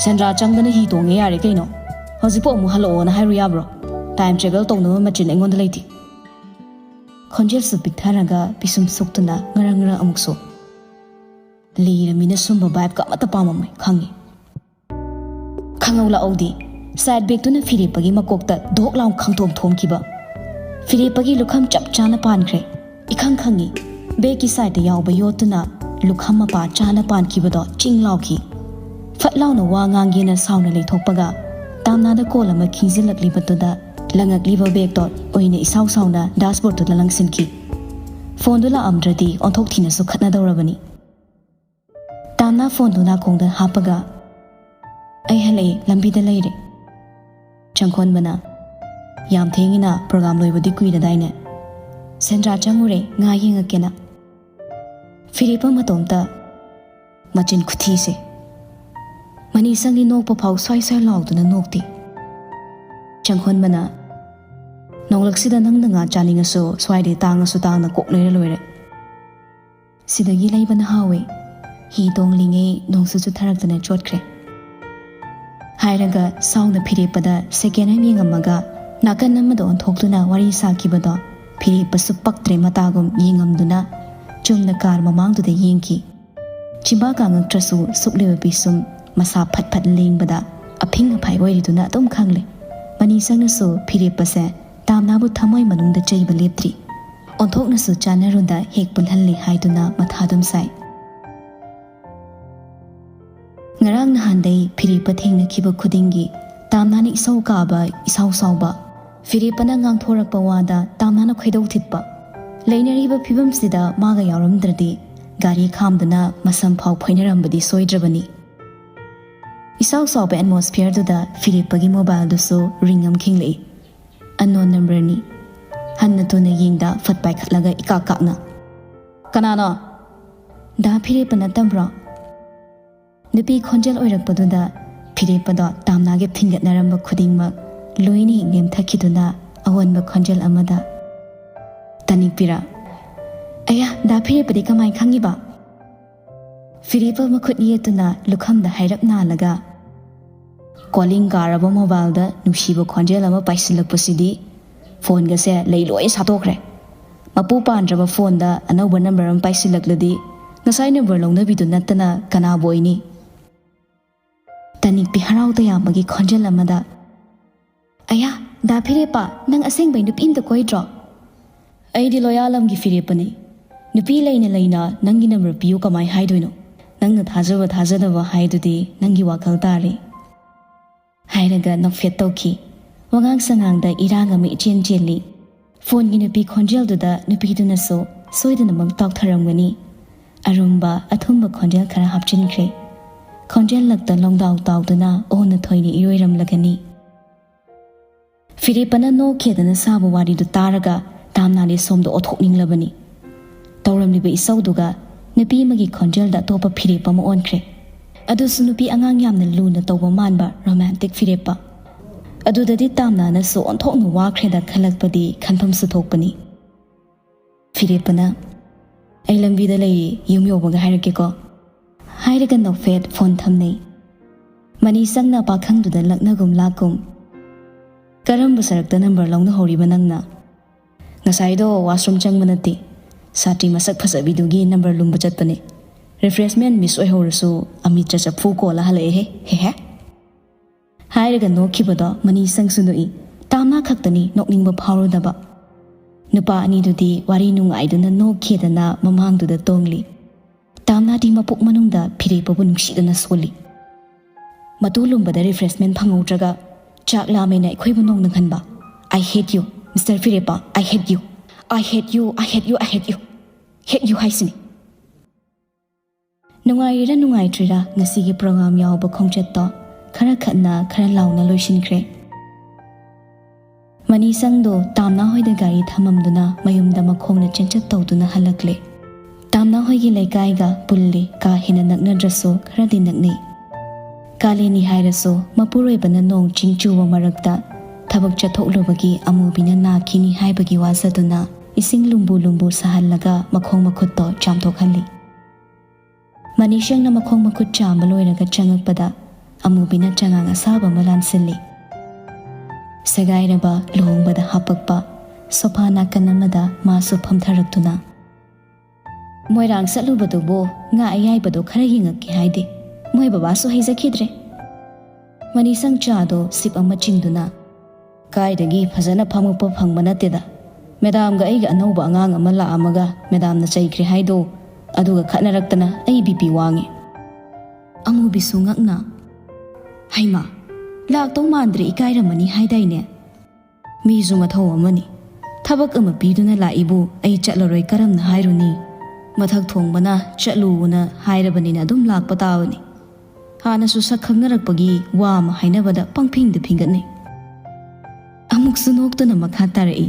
ꯁꯦꯟꯗ꯭ꯔꯥ ꯆꯪꯗꯅ ꯍꯤ ꯇꯣꯡꯉꯦ ꯌꯥꯔꯦ ꯀꯩꯅꯣ꯫ ꯍꯧꯖꯤꯛꯄꯨ ꯑꯃꯨꯛ ꯍꯜꯂꯛꯑꯣꯅ ꯍꯥꯏꯔꯨ ꯌꯥꯕ꯭ꯔꯣ? Time travel ꯇꯧꯅꯕ ꯃꯆꯤꯟ ꯑꯩꯉꯣꯟꯗ ꯂꯩꯇꯦ꯫" ꯈꯣꯟꯖꯦꯜꯁꯨ ꯄꯤꯛꯊꯔꯒ ꯄꯤꯁꯨꯝ ꯁꯨꯛꯇꯨꯅ ꯉꯔꯪ ꯉꯔꯪ ꯑꯃꯨꯛꯁꯨ꯫ "ꯂꯤꯔꯃꯤꯅ ꯁꯨꯝꯕ vibeꯀ ꯑꯃꯠꯇ ꯄꯥꯝꯃꯝꯃꯣꯏ ꯈꯪꯉꯤ꯫" ꯈꯪꯍꯧ ꯂꯥꯛꯍꯧꯗꯦ꯫ Side bagꯇꯨꯅ ꯐꯤꯔꯦꯞꯄꯒꯤ ꯃꯀꯣꯛꯇ ꯙꯣꯛ ꯂꯥꯎ ꯈꯪꯊꯣꯝ ꯊꯣꯝꯈꯤꯕ꯫ ꯐꯤꯔꯦꯞꯄꯒꯤ ꯂꯨꯈꯝ ꯆꯞ ꯆꯥꯅ ꯄꯥꯟꯈ꯭ꯔꯦ꯫ ꯏꯈꯪ ꯈꯪꯉꯤ꯫ Bagꯀꯤ sideꯇ ꯌꯥꯎꯕ ꯌꯣꯠꯇꯨꯅ ꯂꯨꯈꯝ ꯃꯄꯥ ꯆꯥꯅ ꯄꯥꯟꯈꯤꯕꯗꯣ ꯆꯤꯡ ꯂꯥꯎꯈꯤ꯫ ꯐꯠ ꯂꯥꯎꯅ ꯋꯥ ꯉꯥꯡꯒꯦꯅ ꯁꯥꯎꯅ ꯂꯩꯊꯣꯛꯄꯒ, ꯇꯥꯝꯅꯥꯗ call ꯑꯃ ꯈꯤꯡꯖꯤꯜꯂꯛꯂꯤꯕꯗꯨꯗ ꯂꯪꯉꯛꯂꯤꯕ bagꯇꯣ ꯑꯣꯏꯅ ꯏꯁꯥꯎ ꯁꯥꯎꯅ dashboardꯇꯨꯗ ꯂꯪꯁꯤꯟꯈꯤ꯫ Phoneꯗꯨ ꯂꯥꯛꯑꯝꯗ꯭ꯔꯗꯤ ꯑꯣꯟꯊꯣꯛ ꯊꯤꯅꯁꯨ ꯈꯠꯅꯗꯧꯔꯕꯅꯤ꯫ ꯇꯥꯝꯅꯥ phoneꯗꯨ ꯅꯥꯀꯣꯡꯗ ꯍꯥꯞꯄꯒ, "ꯑꯩ ꯍꯜꯂꯛꯑꯦ, ꯂꯝꯕꯤꯗ ꯂꯩꯔꯦ꯫" ꯆꯪꯈꯣꯟꯕꯅ, "ꯌꯥꯝ ꯊꯦꯡꯉꯤꯅ, program ꯂꯣꯏꯕꯗꯤ ꯀꯨꯏꯔꯗꯥꯏꯅꯦ?" "ꯁꯦꯟꯗ꯭ꯔꯥ ꯆꯪꯉꯨꯔꯦ, ꯉꯥ ꯌꯦꯡꯉꯛꯀꯦꯅ꯫" ꯐꯤꯔꯦꯞꯄ ꯃꯇꯣꯝꯇ, ꯃꯆꯤꯟ ꯈꯨꯊꯤꯁꯦ꯫ ꯃꯅꯤꯁꯪꯗꯤ ꯅꯣꯛꯄ ꯐꯥꯎ ꯁ꯭ꯋꯥꯏ ꯁ꯭ꯋꯥꯏ ꯂꯥꯎꯗꯨꯅ ꯅꯣꯛꯇꯦ꯫ ꯆꯪꯈꯣꯟꯕꯅ, "ꯅꯣꯡꯂꯛꯁꯤꯗ ꯅꯪꯅ ꯉꯥ ꯆꯥꯅꯤꯡꯉꯁꯨ ꯁ꯭ꯋꯥꯏꯗꯩ ꯇꯥꯡꯉꯁꯨ ꯇꯥꯡꯅ ꯀꯣꯛ ꯂꯩꯔ ꯂꯣꯏꯔꯦ꯫ ꯁꯤꯗꯒꯤ ꯂꯩꯕꯅ ꯍꯥꯎꯋꯦ꯫ ꯍꯤ ꯇꯣꯡꯂꯤꯉꯩ ꯅꯣꯡꯁꯨ ꯆꯨꯊꯔꯛꯇꯅ ꯆꯣꯠꯈ꯭ꯔꯦ꯫" ꯍꯥꯏꯔꯒ ꯁꯥꯎꯅ ꯐꯤꯔꯦꯞꯄꯗ second ꯑꯃ ꯌꯦꯡꯉꯝꯃꯒ, ꯅꯥꯀꯟ ꯑꯃꯗ ꯑꯣꯟꯊꯣꯛꯇꯨꯅ ꯋꯥꯔꯤ ꯁꯥꯈꯤꯕꯗꯣ ꯐꯤꯔꯦꯞꯄꯁꯨ ꯄꯛꯇ꯭ꯔꯦ ꯃꯇꯥꯒꯨꯝ ꯌꯦꯡꯉꯝꯗꯨꯅ ꯆꯨꯝꯅ car ꯃꯃꯥꯡꯗꯨꯗ ꯌꯦꯡꯈꯤ꯫ ꯆꯤꯝꯕꯥ ꯀꯥꯡꯉꯛꯇ꯭ꯔꯁꯨ ꯁꯨꯛꯂꯤꯕ ꯄꯤꯁꯨꯝ ꯃꯁꯥ ꯐꯠ ꯐꯠ ꯂꯦꯡꯕꯗ ꯑꯐꯤꯡ ꯑꯐꯥꯏ ꯑꯣꯏꯔꯤꯗꯨꯅ ꯑꯗꯨꯝ ꯈꯪꯂꯦ꯫ ꯃꯅꯤꯁꯪꯅꯁꯨ ꯐꯤꯔꯦꯞꯄꯁꯦ ꯇꯥꯝꯅꯥꯕꯨ ꯊꯃꯣꯏ ꯃꯅꯨꯡꯗ ꯆꯩꯕ ꯂꯦꯞꯇ꯭ꯔꯤ꯫ ꯑꯣꯟꯊꯣꯛꯅꯁꯨ ꯆꯥꯟꯅꯔꯨꯗ ꯍꯦꯛ ꯄꯨꯜꯍꯜꯂꯤ ꯍꯥꯏꯗꯨꯅ ꯃꯊꯥ ꯑꯗꯨꯝ ꯁꯥꯏ꯫ ꯉꯔꯥꯡ ꯅꯍꯥꯟꯗꯩ ꯐꯤꯔꯦꯞꯄ ꯊꯦꯡꯅꯈꯤꯕ ꯈꯨꯗꯤꯡꯒꯤ ꯇꯥꯝꯅꯥꯅ ꯏꯁꯧ ꯀꯥꯕ, ꯏꯁꯥꯎ ꯁꯥꯎꯕ, ꯐꯤꯔꯦꯞꯄꯅ ꯉꯥꯡꯊꯣꯔꯛꯄ ꯋꯥꯗ ꯇꯥꯝꯅꯥꯅ ꯈꯣꯏꯗꯧ ꯊꯤꯠꯄ꯫ ꯂꯩꯅꯔꯤꯕ ꯐꯤꯕꯝꯁꯤꯗ ꯃꯥꯒ ꯌꯥꯎꯔꯝꯗ꯭ꯔꯗꯤ ꯒꯥꯔꯤ ꯈꯥꯝꯗꯨꯅ ꯃꯁꯝ ꯐꯥꯎ ꯐꯣꯏꯅꯔꯝꯕꯗꯤ ꯁꯣꯏꯗ꯭ꯔꯕꯅꯤ꯫ ꯏꯁꯥꯎ ꯁꯥꯎꯕ ꯑꯦꯠꯃꯣꯁꯐꯤꯌꯔꯗꯨꯗ ꯐꯤꯔꯦꯞꯄꯒꯤ ꯃꯣꯕꯥꯏꯜꯗꯨꯁꯨ ꯔꯤꯡ ꯑꯃ ꯈꯤꯡꯂꯛꯏ꯫ ꯑꯟꯅꯣꯟ ꯅꯝꯕꯔꯅꯤ꯫ ꯍꯟꯅ ꯊꯨꯅ ꯌꯦꯡꯗ ꯐꯠ ꯄꯥꯏꯈꯠꯂꯒ ꯏꯀꯥꯛ ꯀꯥꯛꯅ, "ꯀꯅꯥꯅꯣ?" "ꯗꯥ ꯐꯤꯔꯦꯞꯄ ꯅꯠꯇꯕ꯭ꯔꯣ?" ꯅꯨꯄꯤ ꯈꯣꯟꯖꯦꯜ ꯑꯣꯏꯔꯛꯄꯗꯨꯗ ꯐꯤꯔꯦꯞꯄꯗꯣ ꯇꯥꯝꯅꯥꯒꯤ ꯊꯤꯡꯒꯠꯅꯔꯝꯕ ꯈꯨꯗꯤꯡꯃꯛ ꯂꯣꯏꯅ ꯍꯦꯛ ꯅꯦꯝꯊꯈꯤꯗꯨꯅ ꯑꯑꯣꯟꯕ ꯈꯣꯟꯖꯦꯜ ꯑꯃꯗ, "ꯇꯅꯤꯛꯄꯤꯔꯥ?" "ꯑꯌꯥ, ꯗꯥ ꯐꯤꯔꯦꯞꯄꯗꯤ ꯀꯃꯥꯏ ꯈꯪꯉꯤꯕ?" ꯐꯤꯔꯦꯞꯄ ꯃꯈꯨꯠ ꯌꯦꯠꯇꯨꯅ ꯂꯨꯈꯝꯗ ꯍꯥꯏꯔꯞ ꯅꯥꯜꯂꯒ, "ꯀꯣꯂꯤꯡ ꯀꯥꯔꯕ ꯃꯣꯕꯥꯏꯜꯗ ꯅꯨꯡꯁꯤꯕ ꯈꯣꯟꯖꯦꯜ ꯑꯃ ꯄꯥꯏꯁꯤꯜꯂꯛꯄꯁꯤꯗꯤ ꯐꯣꯟꯒꯁꯦ ꯂꯩ ꯂꯣꯏ ꯁꯥꯠꯇꯣꯛꯈ꯭ꯔꯦ꯫ ꯃꯄꯨ ꯄꯥꯟꯗ꯭ꯔꯕ ꯐꯣꯟꯗ ꯑꯅꯧꯕ ꯅꯝꯕꯔ ꯑꯃ ꯄꯥꯏꯁꯤꯜꯂꯛꯂꯗꯤ ꯉꯁꯥꯏ ꯅꯝꯕꯔ ꯂꯧꯅꯕꯤꯗꯨ ꯅꯠꯇꯅ ꯀꯅꯥꯕꯨ ꯑꯣꯏꯅꯤ?" ꯇꯅꯤꯛꯄꯤ ꯍꯔꯥꯎ ꯇꯌꯥꯝꯕꯒꯤ ꯈꯣꯟꯖꯦꯜ ꯑꯃꯗ, "ꯑꯌꯥ, ꯗꯥ ꯐꯤꯔꯦꯞꯄ, ꯅꯪ ꯑꯁꯦꯡꯕꯩ ꯅꯨꯄꯤ ꯑꯝꯇ ꯀꯣꯏꯗ꯭ꯔꯣ?" "ꯑꯩꯗꯤ ꯂꯣꯌꯥꯂꯝꯒꯤ ꯐꯤꯔꯦꯞꯄꯅꯤ꯫ ꯅꯨꯄꯤ ꯂꯩꯅ ꯂꯩꯅ ꯅꯪꯒꯤ ꯅꯝꯕꯔ ꯄꯤꯌꯨ ꯀꯃꯥꯏ ꯍꯥꯏꯗꯣꯏꯅꯣ? ꯅꯪꯅ ꯊꯥꯖꯕ ꯊꯥꯖꯗꯕ ꯍꯥꯏꯗꯨꯗꯤ ꯅꯪꯒꯤ ꯋꯥꯈꯜ ꯇꯥꯔꯦ," ꯍꯥꯏꯔꯒ ꯅꯣꯛꯐꯦꯠ ꯇꯧꯈꯤ꯫ ꯋꯥꯉꯥꯡ ꯁꯉꯥꯡꯗ ꯏꯔꯥꯡ ꯑꯃ ꯏꯆꯦꯟ ꯆꯦꯜꯂꯤ꯫ ꯐꯣꯟꯒꯤ ꯅꯨꯄꯤ ꯈꯣꯟꯖꯦꯜꯗꯨꯗ ꯅꯨꯄꯤꯗꯨꯅꯁꯨ ꯁꯣꯏꯗꯅꯃꯛ ꯇꯥꯎꯊꯔꯝꯒꯅꯤ꯫ ꯑꯔꯨꯝꯕ ꯑꯊꯨꯝꯕ ꯈꯣꯟꯖꯦꯜ ꯈꯔ ꯍꯥꯞꯆꯤꯟꯈ꯭ꯔꯦ꯫ ꯈꯣꯟꯖꯦꯜ ꯂꯛꯇ ꯂꯣꯡꯗꯥꯎ ꯇꯥꯎꯗꯨꯅ ꯑꯣꯟꯅ ꯊꯣꯏꯅ ꯏꯔꯣꯏꯔꯝꯂꯒꯅꯤ꯫ ꯐꯤꯔꯦꯞꯄꯅ ꯅꯣꯛꯈꯦꯗꯅ ꯁꯥꯕ ꯋꯥꯔꯤꯗꯨ ꯇꯥꯔꯒ ꯇꯥꯝꯅꯥꯂꯤ ꯁꯣꯝꯗ ꯑꯣꯊꯣꯛꯅꯤꯡꯂꯕꯅꯤ꯫ ꯇꯧꯔꯝꯂꯤꯕ ꯏꯁꯧꯗꯨꯒ ꯅꯨꯄꯤ ꯑꯃꯒꯤ ꯈꯣꯟꯖꯦꯜꯗ ꯑꯇꯣꯞꯄ ꯐꯤꯔꯦꯞ ꯑꯃ ꯑꯣꯟꯈ꯭ꯔꯦ꯫ ꯑꯗꯨꯁꯨ ꯅꯨꯄꯤ ꯑꯉꯥꯡ ꯌꯥꯝꯅ ꯂꯨꯅ ꯇꯧꯕ ꯃꯥꯟꯕ ꯔꯣꯃꯥꯟꯇꯤꯛ ꯐꯤꯔꯦꯞꯄ꯫ ꯑꯗꯨꯗꯗꯤ ꯇꯥꯝꯅꯥꯅꯁꯨ ꯑꯣꯟꯊꯣꯛꯅ ꯋꯥꯈ꯭ꯔꯦꯗ ꯈꯜꯂꯛꯄꯗꯤ ꯈꯟꯐꯝꯁꯨ ꯊꯣꯛꯄꯅꯤ꯫ ꯐꯤꯔꯦꯞꯄꯅ, "ꯑꯩ ꯂꯝꯕꯤꯗ ꯂꯩꯔꯤ, ꯌꯨꯝ ꯌꯧꯕꯒ ꯍꯥꯏꯔꯛꯀꯦꯀꯣ," ꯍꯥꯏꯔꯒ ꯅꯣꯛꯐꯦꯠ ꯐꯣꯟ ꯊꯝꯅꯩ꯫ ꯃꯅꯤꯁꯪꯅ ꯄꯥꯈꯪꯗꯨꯗ ꯂꯛꯅꯒꯨꯝ ꯂꯥꯛꯀꯨꯝ, "ꯀꯔꯝꯕ ꯁꯔꯛꯇ ꯅꯝꯕꯔ ꯂꯧꯅꯍꯧꯔꯤꯕ ꯅꯪꯅ?" "ꯉꯁꯥꯏꯗꯣ ꯋꯥꯁꯔꯨꯝ ꯆꯪꯕ ꯅꯠꯇꯦ, ꯁꯥꯇ꯭ꯔꯤ ꯃꯁꯛ ꯐꯖꯕꯤꯗꯨꯒꯤ ꯅꯝꯕꯔ ꯂꯨꯝꯕ ꯆꯠꯄꯅꯦ꯫ "Refreshment miss ꯑꯣꯏꯍꯧꯔꯁꯨ ꯑꯃꯤꯠ ꯆꯆꯐꯨ ꯀꯣꯜꯂ ꯍꯜꯂꯛꯑꯦꯍꯦ, ꯍꯦꯍꯦ"꯫ ꯍꯥꯏꯔꯒ ꯅꯣꯛꯈꯤꯕꯗꯣ ꯃꯅꯤꯁꯪꯁꯨ ꯅꯣꯛꯏ꯫ ꯇꯥꯝꯅꯥ ꯈꯛꯇꯅꯤ ꯅꯣꯛꯅꯤꯡꯕ ꯐꯥꯎꯔꯨꯗꯕ꯫ ꯅꯨꯄꯥ ꯑꯅꯤꯗꯨꯗꯤ ꯋꯥꯔꯤ ꯅꯨꯡꯉꯥꯏꯗꯨꯅ ꯅꯣꯛꯈꯤꯗꯅ ꯃꯃꯥꯡꯗꯨꯗ ꯇꯣꯡꯂꯤ꯫ ꯇꯥꯝꯅꯥꯗꯤ ꯃꯄꯨꯛ ꯃꯅꯨꯡꯗ ꯐꯤꯔꯦꯞꯄꯕꯨ ꯅꯨꯡꯁꯤꯗꯅ ꯁꯣꯜꯂꯤ꯫ ꯃꯇꯨ ꯂꯨꯝꯕꯗ refreshment ꯐꯪꯍꯧꯗ꯭ꯔꯒ ꯆꯥꯛ ꯂꯥꯝꯃꯦꯅ ꯑꯩꯈꯣꯏꯕꯨ ꯅꯣꯡꯅꯍꯟꯕ꯫ "I hate you, Mister ꯐꯤꯔꯦꯞꯄ, I hate you. I hate you, I hate you, I hate you. Hate you ꯍꯥꯏꯁꯤꯅꯤ"꯫ ꯅꯨꯡꯉꯥꯏꯔꯤꯔꯥ ꯅꯨꯡꯉꯥꯏꯇ꯭ꯔꯤꯔꯥ, ꯉꯁꯤꯒꯤ program ꯌꯥꯎꯕ ꯈꯣꯡꯆꯠꯇꯣ ꯈꯔ ꯈꯠꯅ ꯈꯔ ꯂꯥꯎꯅ ꯂꯣꯏꯁꯤꯟꯈ꯭ꯔꯦ꯫ ꯃꯅꯤꯁꯪꯗꯣ ꯇꯥꯝꯅꯥ ꯍꯣꯏꯗ ꯒꯥꯔꯤ ꯊꯝꯃꯝꯗꯨꯅ ꯃꯌꯨꯝꯗ ꯃꯈꯣꯡꯅ ꯆꯦꯟꯆꯠ ꯇꯧꯗꯨꯅ ꯍꯜꯂꯛꯂꯦ꯫ ꯇꯥꯝꯅꯥ ꯍꯣꯏꯒꯤ ꯂꯩꯀꯥꯏꯒ ꯄꯨꯜꯂꯤ, ꯀꯥ ꯍꯦꯟꯅ ꯅꯛꯅꯗ꯭ꯔꯁꯨ ꯈꯔꯗꯤ ꯅꯛꯅꯩ꯫ ꯀꯥꯂꯦꯟꯅꯤ ꯍꯥꯏꯔꯁꯨ ꯃꯄꯨꯔꯣꯏꯕꯅ ꯅꯣꯡ ꯆꯤꯡ ꯆꯨꯕ ꯃꯔꯛꯇ ꯊꯕꯛ ꯆꯠꯊꯣꯛꯂꯨꯕꯒꯤ ꯑꯃꯨꯕꯤꯅ ꯅꯥꯈꯤꯅꯤ ꯍꯥꯏꯕꯒꯤ ꯋꯥꯖꯗꯨꯅ ꯏꯁꯤꯡ ꯂꯨꯝꯕꯨ ꯂꯨꯝꯕꯨ ꯁꯥꯍꯜꯂꯒ ꯃꯈꯣꯡ ꯃꯈꯨꯠꯇꯣ ꯆꯥꯝꯊꯣꯛꯍꯜꯂꯤ꯫ ꯃꯅꯤꯁꯪꯅ ꯃꯈꯣꯡ ꯃꯈꯨꯠ ꯆꯥꯝꯕ ꯂꯣꯏꯔꯒ ꯆꯪꯉꯛꯄꯗ ꯑꯃꯨꯕꯤꯅ ꯆꯉꯥꯡ ꯑꯁꯥꯕ ꯑꯃ ꯂꯥꯟꯁꯤꯜꯂꯤ꯫ ꯁꯦꯒꯥꯏꯔꯕ ꯂꯨꯍꯣꯡꯕꯗ ꯍꯥꯞꯄꯛꯄ ꯁꯣꯐꯥ ꯅꯥꯀꯟ ꯑꯃꯗ ꯃꯥꯁꯨ ꯐꯝꯊꯔꯛꯇꯨꯅ, "ꯃꯣꯏꯔꯥꯡ ꯆꯠꯂꯨꯕꯗꯨꯕꯨ ꯉꯥ ꯑꯌꯥꯏꯕꯗꯣ ꯈꯔ ꯌꯦꯡꯉꯛꯀꯦ ꯍꯥꯏꯗꯦ꯫ ꯃꯣꯏ ꯕꯕꯥꯁꯨ ꯍꯩꯖꯈꯤꯗ꯭ꯔꯦ"꯫ ꯃꯅꯤꯁꯪ ꯆꯥꯗꯣ ꯁꯤꯞ ꯑꯃ ꯆꯤꯡꯗꯨꯅ, "ꯀꯥꯏꯗꯒꯤ ꯐꯖꯅ ꯐꯝꯃꯛꯄ ꯐꯪꯕ ꯅꯠꯇꯦꯗ꯫ ꯃꯦꯗꯥꯝꯒ ꯑꯩꯒ ꯑꯅꯧꯕ ꯑꯉꯥꯡ ꯑꯃ ꯂꯥꯛꯑꯝꯃꯒ ꯃꯦꯗꯥꯝꯅ ꯆꯩꯈ꯭ꯔꯦ ꯍꯥꯏꯗꯣ, ꯑꯗꯨꯒ ꯈꯠꯅꯔꯛꯇꯅ ꯑꯩ BP ꯋꯥꯡꯉꯦ"꯫ ꯑꯃꯨꯕꯤꯁꯨ ꯉꯛꯅ, "ꯍꯩꯃꯥ, ꯂꯥꯛꯇꯧ ꯃꯥꯟꯗ꯭ꯔꯦ, ꯏꯀꯥꯏꯔꯝꯃꯅꯤ ꯍꯥꯏꯗꯥꯏꯅꯦ"꯫ "ꯃꯤꯁꯨ ꯃꯊꯧ ꯑꯃꯅꯤ꯫ ꯊꯕꯛ ꯑꯃ ꯄꯤꯗꯨꯅ ꯂꯥꯛꯏꯕꯨ ꯑꯩ ꯆꯠꯂꯔꯣꯏ ꯀꯔꯝꯅ ꯍꯥꯏꯔꯨꯅꯤ? ꯃꯊꯛ ꯊꯣꯡꯕꯅ ꯆꯠꯂꯨꯅ ꯍꯥꯏꯔꯕꯅꯤꯅ ꯑꯗꯨꯝ ꯂꯥꯛꯄ ꯇꯥꯕꯅꯤ꯫ ꯍꯥꯟꯅꯁꯨ ꯁꯛ ꯈꯪꯅꯔꯛꯄꯒꯤ ꯋꯥ ꯑꯃ ꯍꯥꯏꯅꯕꯗ ꯄꯪꯐꯤꯡꯗ ꯐꯤꯡꯒꯠꯅꯩ"꯫ ꯑꯃꯨꯛꯁꯨ ꯅꯣꯛꯇꯨꯅ ꯃꯈꯥ ꯇꯥꯔꯛꯏ,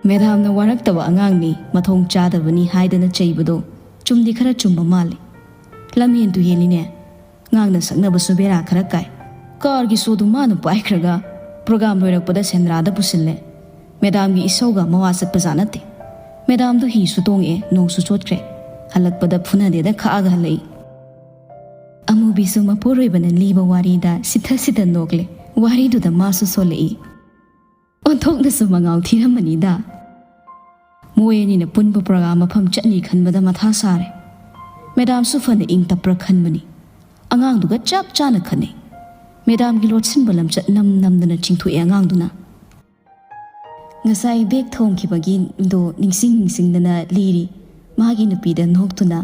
"ꯃꯦꯗꯥꯝꯅ ꯋꯥꯔꯛꯇꯕ ꯑꯉꯥꯡꯅꯤ, ꯃꯊꯣꯡ ꯆꯥꯗꯕꯅꯤ ꯍꯥꯏꯗꯅ ꯆꯩꯕꯗꯣ ꯆꯨꯝꯗꯤ ꯈꯔ ꯆꯨꯝꯕ ꯃꯥꯜꯂꯤ꯫ ꯂꯝꯍꯦꯟ ꯇꯨꯍꯦꯜꯂꯤꯅꯦ꯫ ꯉꯥꯡꯅ ꯁꯛꯅꯕꯁꯨ ꯕꯦꯔꯥ ꯈꯔ ꯀꯥꯏ꯫ ꯀꯥꯔꯒꯤ ꯁꯣꯗꯨ ꯃꯥꯅ ꯄꯥꯏꯈ꯭ꯔꯒ program ꯂꯣꯏꯔꯛꯄꯗ ꯁꯦꯟꯗ꯭ꯔꯥꯗ ꯄꯨꯁꯤꯜꯂꯦ꯫ ꯃꯦꯗꯥꯝꯒꯤ ꯏꯁꯧꯒ ꯃꯋꯥ ꯆꯠꯄꯖꯥꯠ ꯅꯠꯇꯦ꯫ ꯃꯦꯗꯥꯝꯗꯨ ꯍꯤꯁꯨ ꯇꯣꯡꯉꯛꯑꯦ, ꯅꯣꯡꯁꯨ ꯆꯣꯠꯈ꯭ꯔꯦ꯫ ꯍꯜꯂꯛꯄꯗ ꯐꯨꯅꯗꯦꯗ ꯈꯥꯛꯑꯒ ꯍꯜꯂꯛꯏ"꯫ ꯑꯃꯨꯕꯤꯁꯨ ꯃꯄꯨꯔꯣꯏꯕꯅ ꯂꯤꯕ ꯋꯥꯔꯤꯗ ꯁꯤꯊ ꯁꯤꯊ ꯅꯣꯛꯂꯦ꯫ ꯋꯥꯔꯤꯗꯨꯗ ꯃꯥꯁꯨ ꯁꯣꯜꯂꯛꯏ꯫ "ꯑꯣꯟꯊꯣꯛꯅꯁꯨ ꯃꯉꯥꯎ ꯊꯤꯔꯝꯃꯅꯤꯗ꯫ ꯃꯣꯏ ꯑꯅꯤꯅ ꯄꯨꯟꯕ program ꯃꯐꯝ ꯆꯠꯅꯤ ꯈꯟꯕꯗ ꯃꯊꯥ ꯁꯥꯔꯦ꯫ ꯃꯦꯗꯥꯝꯁꯨ ꯐꯅ ꯏꯪ ꯇꯞꯄ꯭ꯔꯥ ꯈꯟꯕꯅꯤ꯫ ꯑꯉꯥꯡꯗꯨꯒ ꯆꯞ ꯆꯥꯅ ꯈꯠꯅꯩ꯫ ꯃꯦꯗꯥꯝꯒꯤ ꯂꯣꯠꯁꯤꯟꯕ ꯂꯝꯆꯠ ꯅꯝ ꯅꯝꯗꯅ ꯆꯤꯡꯊꯣꯛꯑꯦ ꯑꯉꯥꯡꯗꯨꯅ꯫ ꯉꯁꯥꯏ ꯕꯦꯒ ꯊꯣꯝꯈꯤꯕꯒꯤꯗꯣ ꯅꯤꯡꯁꯤꯡ ꯅꯤꯡꯁꯤꯡꯗꯅ ꯂꯤꯔꯤ꯫ ꯃꯥꯒꯤ ꯅꯨꯄꯤꯗ ꯅꯣꯛꯇꯨꯅ,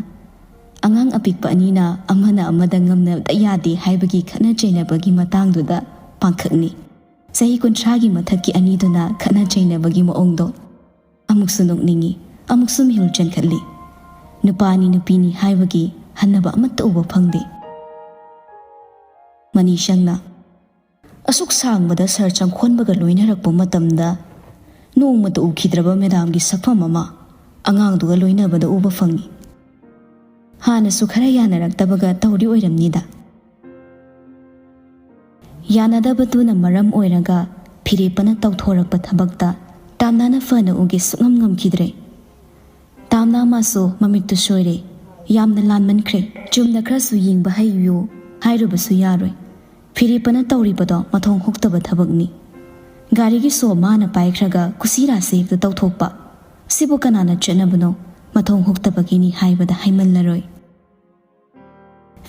ꯑꯉꯥꯡ ꯑꯄꯤꯛꯄ ꯑꯅꯤꯅ ꯑꯃꯅ ꯑꯃꯗ ꯉꯝꯅꯕ ꯌꯥꯗꯦ ꯍꯥꯏꯕꯒꯤ ꯈꯠꯅ ꯆꯩꯅꯕꯒꯤ ꯃꯇꯥꯡꯗꯨꯗ ꯄꯥꯡꯈꯛꯅꯤ꯫ ꯆꯍꯤ ꯀꯨꯟꯊ꯭ꯔꯥꯒꯤ ꯃꯊꯛꯀꯤ ꯑꯅꯤꯗꯨꯅ ꯈꯠꯅ ꯆꯩꯅꯕꯒꯤ ꯃꯑꯣꯡꯗꯣ꯫ ꯑꯃꯨꯛꯁꯨ ꯅꯣꯛꯅꯤꯡꯉꯤ, ꯑꯃꯨꯛꯁꯨ ꯃꯤꯍꯨꯜ ꯆꯦꯟꯈꯠꯂꯤ꯫ ꯅꯨꯄꯥꯅꯤ ꯅꯨꯄꯤꯅꯤ ꯍꯥꯏꯕꯒꯤ ꯍꯟꯅꯕ ꯑꯃꯠꯇ ꯎꯕ ꯐꯪꯗꯦ꯫ ꯃꯅꯤ ꯁꯪꯅ, ꯑꯁꯨꯛ ꯁꯥꯡꯕꯗ ꯁꯥꯔ ꯆꯪꯈꯣꯟꯕꯒ ꯂꯣꯏꯅꯔꯛꯄ ꯃꯇꯝꯗ ꯅꯣꯡꯃꯇ ꯎꯈꯤꯗ꯭ꯔꯕ ꯃꯦꯗꯥꯝꯒꯤ ꯁꯛꯐꯝ ꯑꯃ ꯑꯉꯥꯡꯗꯨꯒ ꯂꯣꯏꯅꯕꯗ ꯎꯕ ꯐꯪꯉꯤ꯫ ꯍꯥꯟꯅꯁꯨ ꯈꯔ ꯌꯥꯅꯔꯛꯇꯕꯒ ꯇꯧꯔꯤ ꯑꯣꯏꯔꯝꯅꯤꯗ꯫ ꯌꯥꯅꯗꯕꯗꯨꯅ ꯃꯔꯝ ꯑꯣꯏꯔꯒ ꯐꯤꯔꯦꯞꯄꯅ ꯇꯧꯊꯣꯔꯛꯄ ꯊꯕꯛꯇ ꯇꯥꯝꯅꯥꯅ ꯐꯅ ꯎꯒꯦ ꯁꯨꯛꯉꯝ ꯉꯝꯈꯤꯗ꯭ꯔꯦ꯫ ꯇꯥꯝꯅꯥ ꯃꯥꯁꯨ ꯃꯃꯤꯠꯇꯨ ꯁꯣꯏꯔꯦ꯫ ꯌꯥꯝꯅ ꯂꯥꯟꯃꯟꯈ꯭ꯔꯦ꯫ ꯆꯨꯝꯅ ꯈꯔꯁꯨ ꯌꯦꯡꯕ ꯍꯩꯌꯨ ꯍꯥꯏꯔꯨꯕꯁꯨ ꯌꯥꯔꯣꯏ꯫ ꯐꯤꯔꯦꯞꯄꯅ ꯇꯧꯔꯤꯕꯗꯣ ꯃꯊꯣꯡ ꯍꯨꯛꯇꯕ ꯊꯕꯛꯅꯤ꯫ ꯒꯥꯔꯤꯒꯤ ꯁꯣ ꯃꯥꯅ ꯄꯥꯏꯈ꯭ꯔꯒ ꯀꯨꯁꯤꯔꯥꯁꯦ ꯍꯦꯛꯇ ꯇꯧꯊꯣꯛꯄ꯫ ꯁꯤꯕꯨ ꯀꯅꯥꯅ ꯆꯠꯅꯕꯅꯣ? ꯃꯊꯣꯡ ꯍꯨꯛꯇꯕꯒꯤꯅꯤ ꯍꯥꯏꯕꯗ ꯍꯥꯏꯃꯜꯂꯔꯣꯏ꯫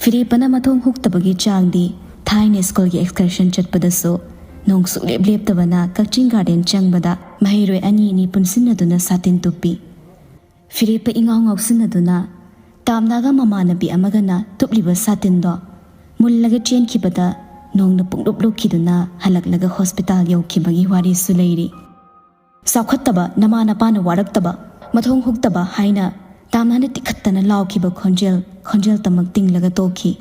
ꯐꯤꯔꯦꯞꯄꯅ ꯃꯊꯣꯡ ꯍꯨꯛꯇꯕꯒꯤ ꯆꯥꯡꯗꯤ ꯊꯥꯏꯅ ꯁ꯭ꯀꯨꯜꯒꯤ excursion ꯆꯠꯄꯗꯁꯨ ꯅꯣꯡ ꯁꯨꯛꯂꯦꯞ ꯂꯦꯞꯇꯕꯅ ꯀꯛꯆꯤꯡ ꯒꯥꯔꯗꯦꯟ ꯆꯪꯕꯗ ꯃꯍꯩꯔꯣꯏ ꯑꯅꯤ ꯑꯅꯤ ꯄꯨꯟꯁꯤꯟꯅꯗꯨꯅ ꯁꯥꯇꯤꯟ ꯇꯨꯞꯄꯤ꯫ ꯐꯤꯔꯦꯞꯄ ꯏꯉꯥꯎ ꯉꯥꯎꯁꯤꯟꯅꯗꯨꯅ ꯇꯥꯝꯅꯥꯒ ꯃꯃꯥꯟꯅꯕꯤ ꯑꯃꯒꯅ ꯇꯨꯞꯂꯤꯕ ꯁꯥꯇꯤꯟꯗꯣ ꯃꯨꯜꯂꯒ ꯆꯦꯟꯈꯤꯕꯗ ꯅꯣꯡꯅ ꯄꯨꯡꯂꯨꯞ ꯂꯨꯞꯈꯤꯗꯨꯅ ꯍꯜꯂꯛꯂꯒ ꯍꯣꯁꯄꯤꯇꯥꯜ ꯌꯧꯈꯤꯕꯒꯤ ꯋꯥꯔꯤꯁꯨ ꯂꯩꯔꯤ꯫ "ꯆꯥꯎꯈꯠꯇꯕ, ꯅꯃꯥ ꯅꯄꯥꯅ ꯋꯥꯔꯛꯇꯕ, ꯃꯊꯣꯡ ꯍꯨꯛꯇꯕ" ꯍꯥꯏꯅ ꯇꯥꯝꯅꯥꯅ ꯇꯤꯈꯠꯇꯅ ꯂꯥꯎꯈꯤꯕ ꯈꯣꯟꯖꯦꯜ, ꯈꯣꯟꯖꯦꯜꯇꯃꯛ ꯇꯤꯡꯂꯒ ꯇꯣꯛꯈꯤ꯫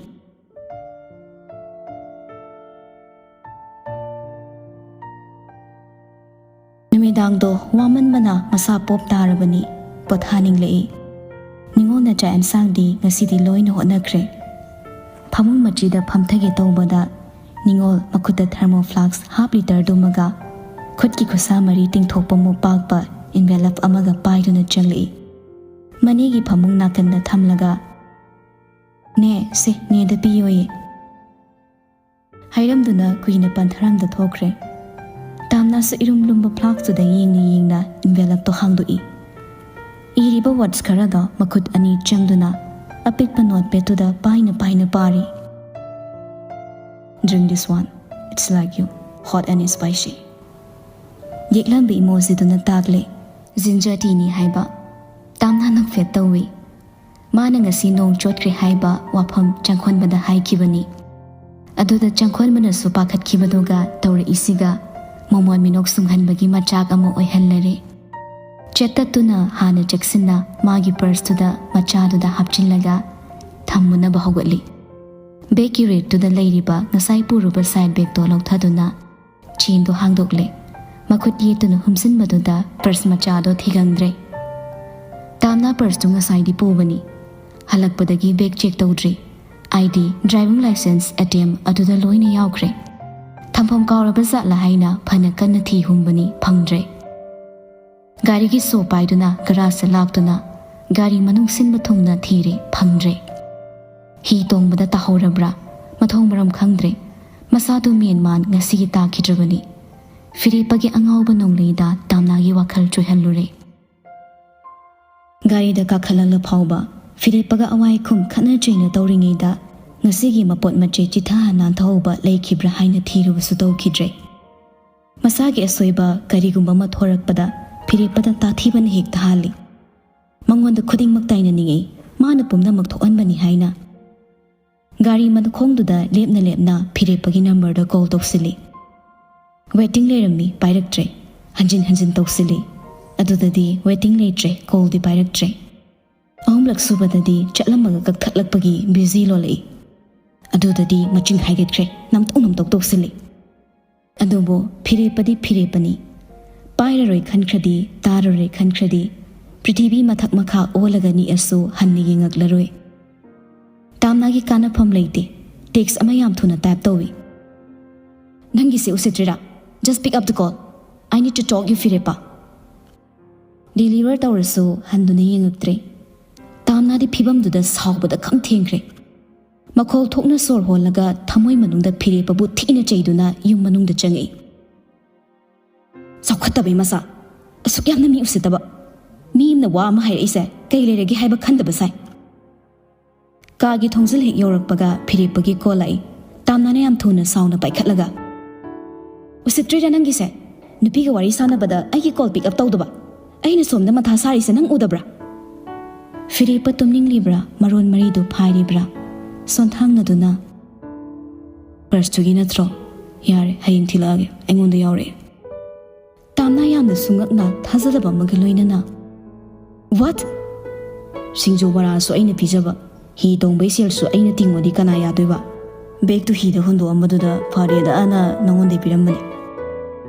ꯅꯨꯃꯤꯗꯥꯡꯗꯣ ꯋꯥꯃꯟꯕꯅ ꯃꯁꯥ ꯄꯣꯞ ꯇꯥꯔꯕꯅꯤ꯫ ꯄꯣꯊꯥꯅꯤꯡꯂꯛꯏ꯫ ꯅꯤꯉꯣꯜꯅ ꯆꯥꯛ ꯑꯦꯟꯁꯥꯡꯗꯤ ꯉꯁꯤꯗꯤ ꯂꯣꯏꯅ ꯍꯣꯠꯅꯈ꯭ꯔꯦ꯫ ꯐꯃꯨꯡ ꯃꯆꯤꯗ ꯐꯝꯊꯒꯦ ꯇꯧꯕꯗ ꯅꯤꯉꯣꯜ ꯃꯈꯨꯠꯇ thermo flask half literꯗꯨꯃꯒ ꯈꯨꯠꯀꯤ ꯈꯨꯠꯁꯥ ꯃꯔꯤ ꯇꯤꯡꯊꯣꯛꯄ ꯃꯨꯛ ꯄꯥꯛꯄ envelope ꯑꯃꯒ ꯄꯥꯏꯗꯨꯅ ꯆꯪꯂꯛꯏ꯫ ꯃꯅꯦꯒꯤ ꯐꯃꯨꯡ ꯅꯥꯀꯟꯗ ꯊꯝꯂꯒ, "ꯅꯦ, ꯁꯦ, ꯅꯦꯗ ꯄꯤꯌꯣꯌꯦ" ꯍꯥꯏꯔꯝꯗꯨꯅ ꯀꯨꯏꯅ ꯄꯟꯊꯔꯝꯗ ꯊꯣꯛꯈ꯭ꯔꯦ꯫ ꯇꯥꯝꯅꯥꯁꯨ ꯏꯔꯨꯝ ꯂꯨꯝꯕ flaskꯇꯨꯗ ꯌꯦꯡꯅ ꯌꯦꯡꯅ envelopeꯇꯣ ꯍꯥꯡꯗꯣꯛꯏ꯫ ꯏꯔꯤꯕ words ꯈꯔꯗꯣ ꯃꯈꯨꯠ ꯑꯅꯤ ꯆꯪꯗꯨꯅ ꯑꯄꯤꯛꯄ ꯅꯣꯠꯄꯦꯗꯇꯨꯗ ꯄꯥꯏꯅ ꯄꯥꯏꯅ ꯄꯥꯔꯤ꯫ Drink this one. It's like you, hot and spicy. ꯌꯦꯛꯂꯝꯕ ꯏꯃꯣꯖꯤꯗꯨꯅ ꯇꯥꯛꯂꯦ, ꯖꯤꯟꯖꯔ ꯇꯤꯅꯤ ꯍꯥꯏꯕ꯫ ꯇꯥꯝꯅ ꯅꯣꯛꯐꯦꯠ ꯇꯧꯏ꯫ ꯃꯥꯅ ꯉꯁꯤ ꯅꯣꯡ ꯆꯣꯠꯈ꯭ꯔꯦ ꯍꯥꯏꯕ ꯋꯥꯐꯝ ꯆꯪꯈꯣꯟꯕꯗ ꯍꯥꯏꯈꯤꯕꯅꯤ꯫ ꯑꯗꯨꯗ ꯆꯪꯈꯣꯟꯕꯅꯁꯨ ꯄꯥꯈꯠꯈꯤꯕꯗꯨꯒ ꯇꯧꯔꯛꯏꯁꯤꯒ ꯃꯃꯣꯟ ꯃꯤꯅꯣꯛ ꯁꯨꯡꯍꯟꯕꯒꯤ ꯃꯆꯥꯛ ꯑꯃ ꯑꯣꯏꯍꯜꯂꯔꯦ꯫ ꯆꯦꯠꯇꯠꯇꯨꯅ ꯍꯥꯟꯅ ꯆꯦꯛꯁꯤꯟꯅ ꯃꯥꯒꯤ ꯄꯔꯁꯇꯨꯗ ꯃꯆꯥꯗꯨꯗ ꯍꯥꯞꯆꯤꯜꯂꯒ ꯊꯝꯃꯨꯅꯕ ꯍꯧꯒꯠꯂꯤ꯫ ꯕꯦꯒꯀꯤ ꯔꯦꯛꯇꯨꯗ ꯂꯩꯔꯤꯕ ꯉꯁꯥꯏ ꯄꯨꯔꯨꯕ ꯁꯥꯏꯠ ꯕꯦꯒꯇꯣ ꯂꯧꯊꯗꯨꯅ ꯆꯦꯟꯗꯣ ꯍꯥꯡꯗꯣꯛꯂꯦ꯫ ꯃꯈꯨꯠ ꯌꯦꯠꯇꯨꯅ ꯍꯨꯝꯖꯤꯟꯕꯗꯨꯗ ꯄꯔꯁ ꯃꯆꯥꯗꯣ ꯊꯤꯒꯪꯗ꯭ꯔꯦ꯫ ꯇꯥꯝꯅ ꯄꯔꯁꯇꯨ ꯉꯁꯥꯏꯗꯤ ꯄꯨꯕꯅꯤ꯫ ꯍꯜꯂꯛꯄꯗꯒꯤ ꯕꯦꯒ ꯆꯦꯛ ꯇꯧꯗ꯭ꯔꯤ꯫ I D, driving licence, A T M ꯑꯗꯨꯗ ꯂꯣꯏꯅ ꯌꯥꯎꯈ꯭ꯔꯦ꯫ ꯊꯝꯐꯝ ꯀꯥꯎꯔꯕ ꯖꯥꯠꯂ ꯍꯥꯏꯅ ꯐꯅ ꯀꯟꯅ ꯊꯤ ꯍꯨꯝꯕꯅꯤ, ꯐꯪꯗ꯭ꯔꯦ꯫ ꯒꯥꯔꯤꯒꯤ ꯁꯣ ꯄꯥꯏꯗꯨꯅ ꯒꯔꯥꯖꯇ ꯂꯥꯛꯇꯨꯅ ꯒꯥꯔꯤ ꯃꯅꯨꯡ ꯁꯤꯟꯕ ꯊꯨꯡꯅ ꯊꯤꯔꯦ, ꯐꯪꯗ꯭ꯔꯦ꯫ ꯍꯤ ꯇꯣꯡꯕꯗ ꯇꯥꯍꯧꯔꯕ꯭ꯔꯥ? ꯃꯊꯣꯡ ꯃꯔꯝ ꯈꯪꯗ꯭ꯔꯦ꯫ ꯃꯁꯥꯗꯨ ꯃꯦꯟ ꯃꯥꯟ ꯉꯁꯤꯒꯤ ꯇꯥꯈꯤꯗ꯭ꯔꯕꯅꯤ꯫ ꯐꯤꯔꯦꯞꯄꯒꯤ ꯑꯉꯥꯎꯕ ꯅꯣꯡꯂꯩꯗ ꯇꯥꯝꯅꯥꯒꯤ ꯋꯥꯈꯜ ꯆꯣꯏꯍꯜꯂꯨꯔꯦ꯫ ꯒꯥꯔꯤꯗ ꯀꯥꯈꯠꯂꯛꯂ ꯐꯥꯎꯕ ꯐꯤꯔꯦꯞꯄꯒ ꯑꯋꯥꯏ ꯈꯨꯝ ꯈꯠꯅ ꯆꯩꯅ ꯇꯧꯔꯤꯉꯩꯗ ꯉꯁꯤꯒꯤ ꯃꯄꯣꯠ ꯃꯆꯩ ꯆꯤꯊ ꯅꯥꯟꯊꯍꯧꯕ ꯂꯩꯈꯤꯕ꯭ꯔꯥ ꯍꯥꯏꯅ ꯊꯤꯔꯨꯕꯁꯨ ꯇꯧꯈꯤꯗ꯭ꯔꯦ꯫ ꯃꯁꯥꯒꯤ ꯑꯁꯣꯏꯕ ꯀꯔꯤꯒꯨꯝꯕ ꯑꯃ ꯊꯣꯔꯛꯄꯗ ꯐꯤꯔꯦꯞꯄꯗ ꯇꯥꯊꯤꯕꯅ ꯍꯦꯛꯇ ꯍꯥꯜꯂꯤ꯫ ꯃꯉꯣꯟꯗ ꯈꯨꯗꯤꯡꯃꯛ ꯇꯥꯏꯅꯅꯤꯡꯏ, ꯃꯥꯅ ꯄꯨꯝꯅꯃꯛ ꯊꯣꯛꯍꯟꯕꯅꯤ ꯍꯥꯏꯅ꯫ ꯒꯥꯔꯤ ꯃꯈꯣꯡꯗꯨꯗ ꯂꯦꯞꯅ ꯂꯦꯞꯅ ꯐꯤꯔꯦꯞꯄꯒꯤ ꯅꯝꯕꯔꯗ ꯀꯣꯜ ꯇꯧꯁꯤꯜꯂꯤ꯫ ꯋꯦꯇꯤꯡ ꯂꯩꯔꯝꯃꯤ, ꯄꯥꯏꯔꯛꯇ꯭ꯔꯦ꯫ ꯍꯟꯖꯤꯟ ꯍꯟꯖꯤꯟ ꯇꯧꯁꯤꯜꯂꯤ꯫ ꯑꯗꯨꯗꯗꯤ ꯋꯦꯇꯤꯡ ꯂꯩꯇ꯭ꯔꯦ, ꯀꯣꯜꯗꯤ ꯄꯥꯏꯔꯛꯇ꯭ꯔꯦ꯫ ꯑꯍꯨꯝꯂꯛ ꯁꯨꯕꯗꯗꯤ ꯆꯠꯂꯝꯃꯒ ꯀꯛꯊꯠꯂꯛꯄꯒꯤ ꯕꯤꯖꯤ ꯂꯣꯜꯂꯛꯏ꯫ ꯑꯗꯨꯗꯗꯤ ꯃꯆꯤꯡ ꯍꯥꯏꯒꯠꯈ꯭ꯔꯦ, ꯅꯝꯇꯧ ꯅꯝꯇꯧ ꯇꯧꯁꯤꯜꯂꯤ꯫ ꯑꯗꯨꯕꯨ ꯐꯤꯔꯦꯞꯄꯗꯤ ꯐꯤꯔꯦꯞꯄꯅꯤ꯫ ꯄꯥꯏꯔꯔꯣꯏ ꯈꯟꯈ꯭ꯔꯗꯤ, ꯇꯥꯔꯔꯣꯏ ꯈꯟꯈ꯭ꯔꯗꯤ, ꯄ꯭ꯔꯤꯊꯤꯕꯤ ꯃꯊꯛ ꯃꯈꯥ ꯑꯣꯜꯂꯒ ꯅꯤꯛꯑꯁꯨ ꯍꯟꯅ ꯌꯦꯡꯉꯛꯂꯔꯣꯏ꯫ ꯇꯥꯝꯅꯥꯒꯤ ꯀꯥꯟꯅꯐꯝ ꯂꯩꯇꯦ꯫ ꯇꯦꯛꯁ ꯑꯃ ꯌꯥꯝ ꯊꯨꯅ ꯇꯥꯏꯞ ꯇꯧꯏ꯫ "ꯅꯪꯒꯤꯁꯦ ꯎꯁꯤꯠꯇ꯭ꯔꯤꯔꯥ? Just pick up the call. I need to talk you, ꯐꯤꯔꯦꯞꯄ꯫" ꯗꯤꯂꯤꯚꯔ ꯇꯧꯔꯁꯨ ꯍꯟꯗꯨꯅ ꯌꯦꯡꯉꯛꯇ꯭ꯔꯦ꯫ ꯇꯥꯝꯅꯥꯗꯤ ꯐꯤꯕꯝꯗꯨꯗ ꯁꯥꯎꯕꯗ ꯈꯝ ꯊꯦꯡꯈ꯭ꯔꯦ꯫ ꯃꯈꯣꯜ ꯊꯣꯛꯅ ꯁꯣꯔ ꯍꯣꯜꯂꯒ ꯊꯃꯣꯏ ꯃꯅꯨꯡꯗ ꯐꯤꯔꯦꯞꯄꯕꯨ ꯊꯤꯅ ꯆꯩꯗꯨꯅ ꯌꯨꯝ ꯃꯅꯨꯡꯗ ꯆꯪꯉꯛꯏ꯫ "ꯆꯥꯎꯈꯠꯇꯕꯩ ꯃꯆꯥ! ꯑꯁꯨꯛ ꯌꯥꯝꯅ ꯃꯤ ꯎꯁꯤꯠꯇꯕ! ꯃꯤ ꯑꯃꯅ ꯋꯥ ꯑꯃ ꯍꯥꯏꯔꯛꯏꯁꯦ ꯀꯩ ꯂꯩꯔꯒꯦ ꯍꯥꯏꯕ ꯈꯟꯗꯕ ꯁꯥꯏ꯫" ꯀꯥꯒꯤ ꯊꯣꯡꯖꯤꯜ ꯍꯦꯛ ꯌꯧꯔꯛꯄꯒ ꯐꯤꯔꯦꯞꯄꯒꯤ ꯀꯣꯜ ꯂꯥꯛꯏ꯫ ꯇꯥꯝꯅꯥꯅ ꯌꯥꯝ ꯊꯨꯅ ꯁꯥꯎꯅ ꯄꯥꯏꯈꯠꯂꯒ, "ꯎꯁꯤꯠꯇ꯭ꯔꯤꯔꯥ ꯅꯪꯒꯤꯁꯦ? ꯅꯨꯄꯤꯒ ꯋꯥꯔꯤ ꯁꯥꯟꯅꯕꯗ ꯑꯩꯒꯤ ꯀꯣꯜ ꯄꯤꯛ ꯑꯞ ꯇꯧꯗꯕ? ꯑꯩꯅ ꯁꯣꯝꯗ ꯃꯊꯥ ꯁꯥꯔꯤꯁꯦ ꯅꯪ ꯎꯗꯕ꯭ꯔꯥ?" ꯐꯤꯔꯦꯞꯄ ꯇꯨꯝꯅꯤꯡꯂꯤꯕ꯭ꯔꯥ, ꯃꯔꯣꯟ ꯃꯔꯤꯗꯨ ꯐꯥꯏꯔꯤꯕ꯭ꯔꯥ, ꯁꯣꯟꯊꯥꯡꯅꯗꯨꯅ, "ꯄꯔꯁꯇꯨꯒꯤ ꯅꯠꯇ꯭ꯔꯣ? ꯌꯥꯔꯦ, ꯍꯌꯦꯡ ꯊꯤꯜꯂꯛꯑꯒꯦ, ꯑꯩꯉꯣꯟꯗ ꯌꯥꯎꯔꯛꯑꯦ꯫" ꯇꯥꯝꯅꯥ ꯌꯥꯝꯅ ꯁꯨꯡꯉꯛꯅ ꯊꯥꯖꯗꯕ ꯑꯃꯒ ꯂꯣꯏꯅꯅ, "What? ꯁꯤꯡꯖꯨ ꯕꯣꯔꯥꯁꯨ ꯑꯩꯅ ꯄꯤꯖꯕ, ꯍꯤ ꯇꯣꯡꯕꯩ ꯁꯦꯜꯁꯨ ꯑꯩꯅ ꯇꯤꯡꯉꯣꯗꯤ ꯀꯅꯥ ꯌꯥꯗꯣꯏꯕ? ꯕꯦꯒꯇꯨ ꯍꯤꯗ ꯍꯨꯟꯗꯣꯛꯑꯝꯕꯗꯨꯗ ꯐꯔꯦꯗ ꯑꯅ ꯅꯉꯣꯟꯗꯩ ꯄꯤꯔꯝꯕꯅꯦ꯫"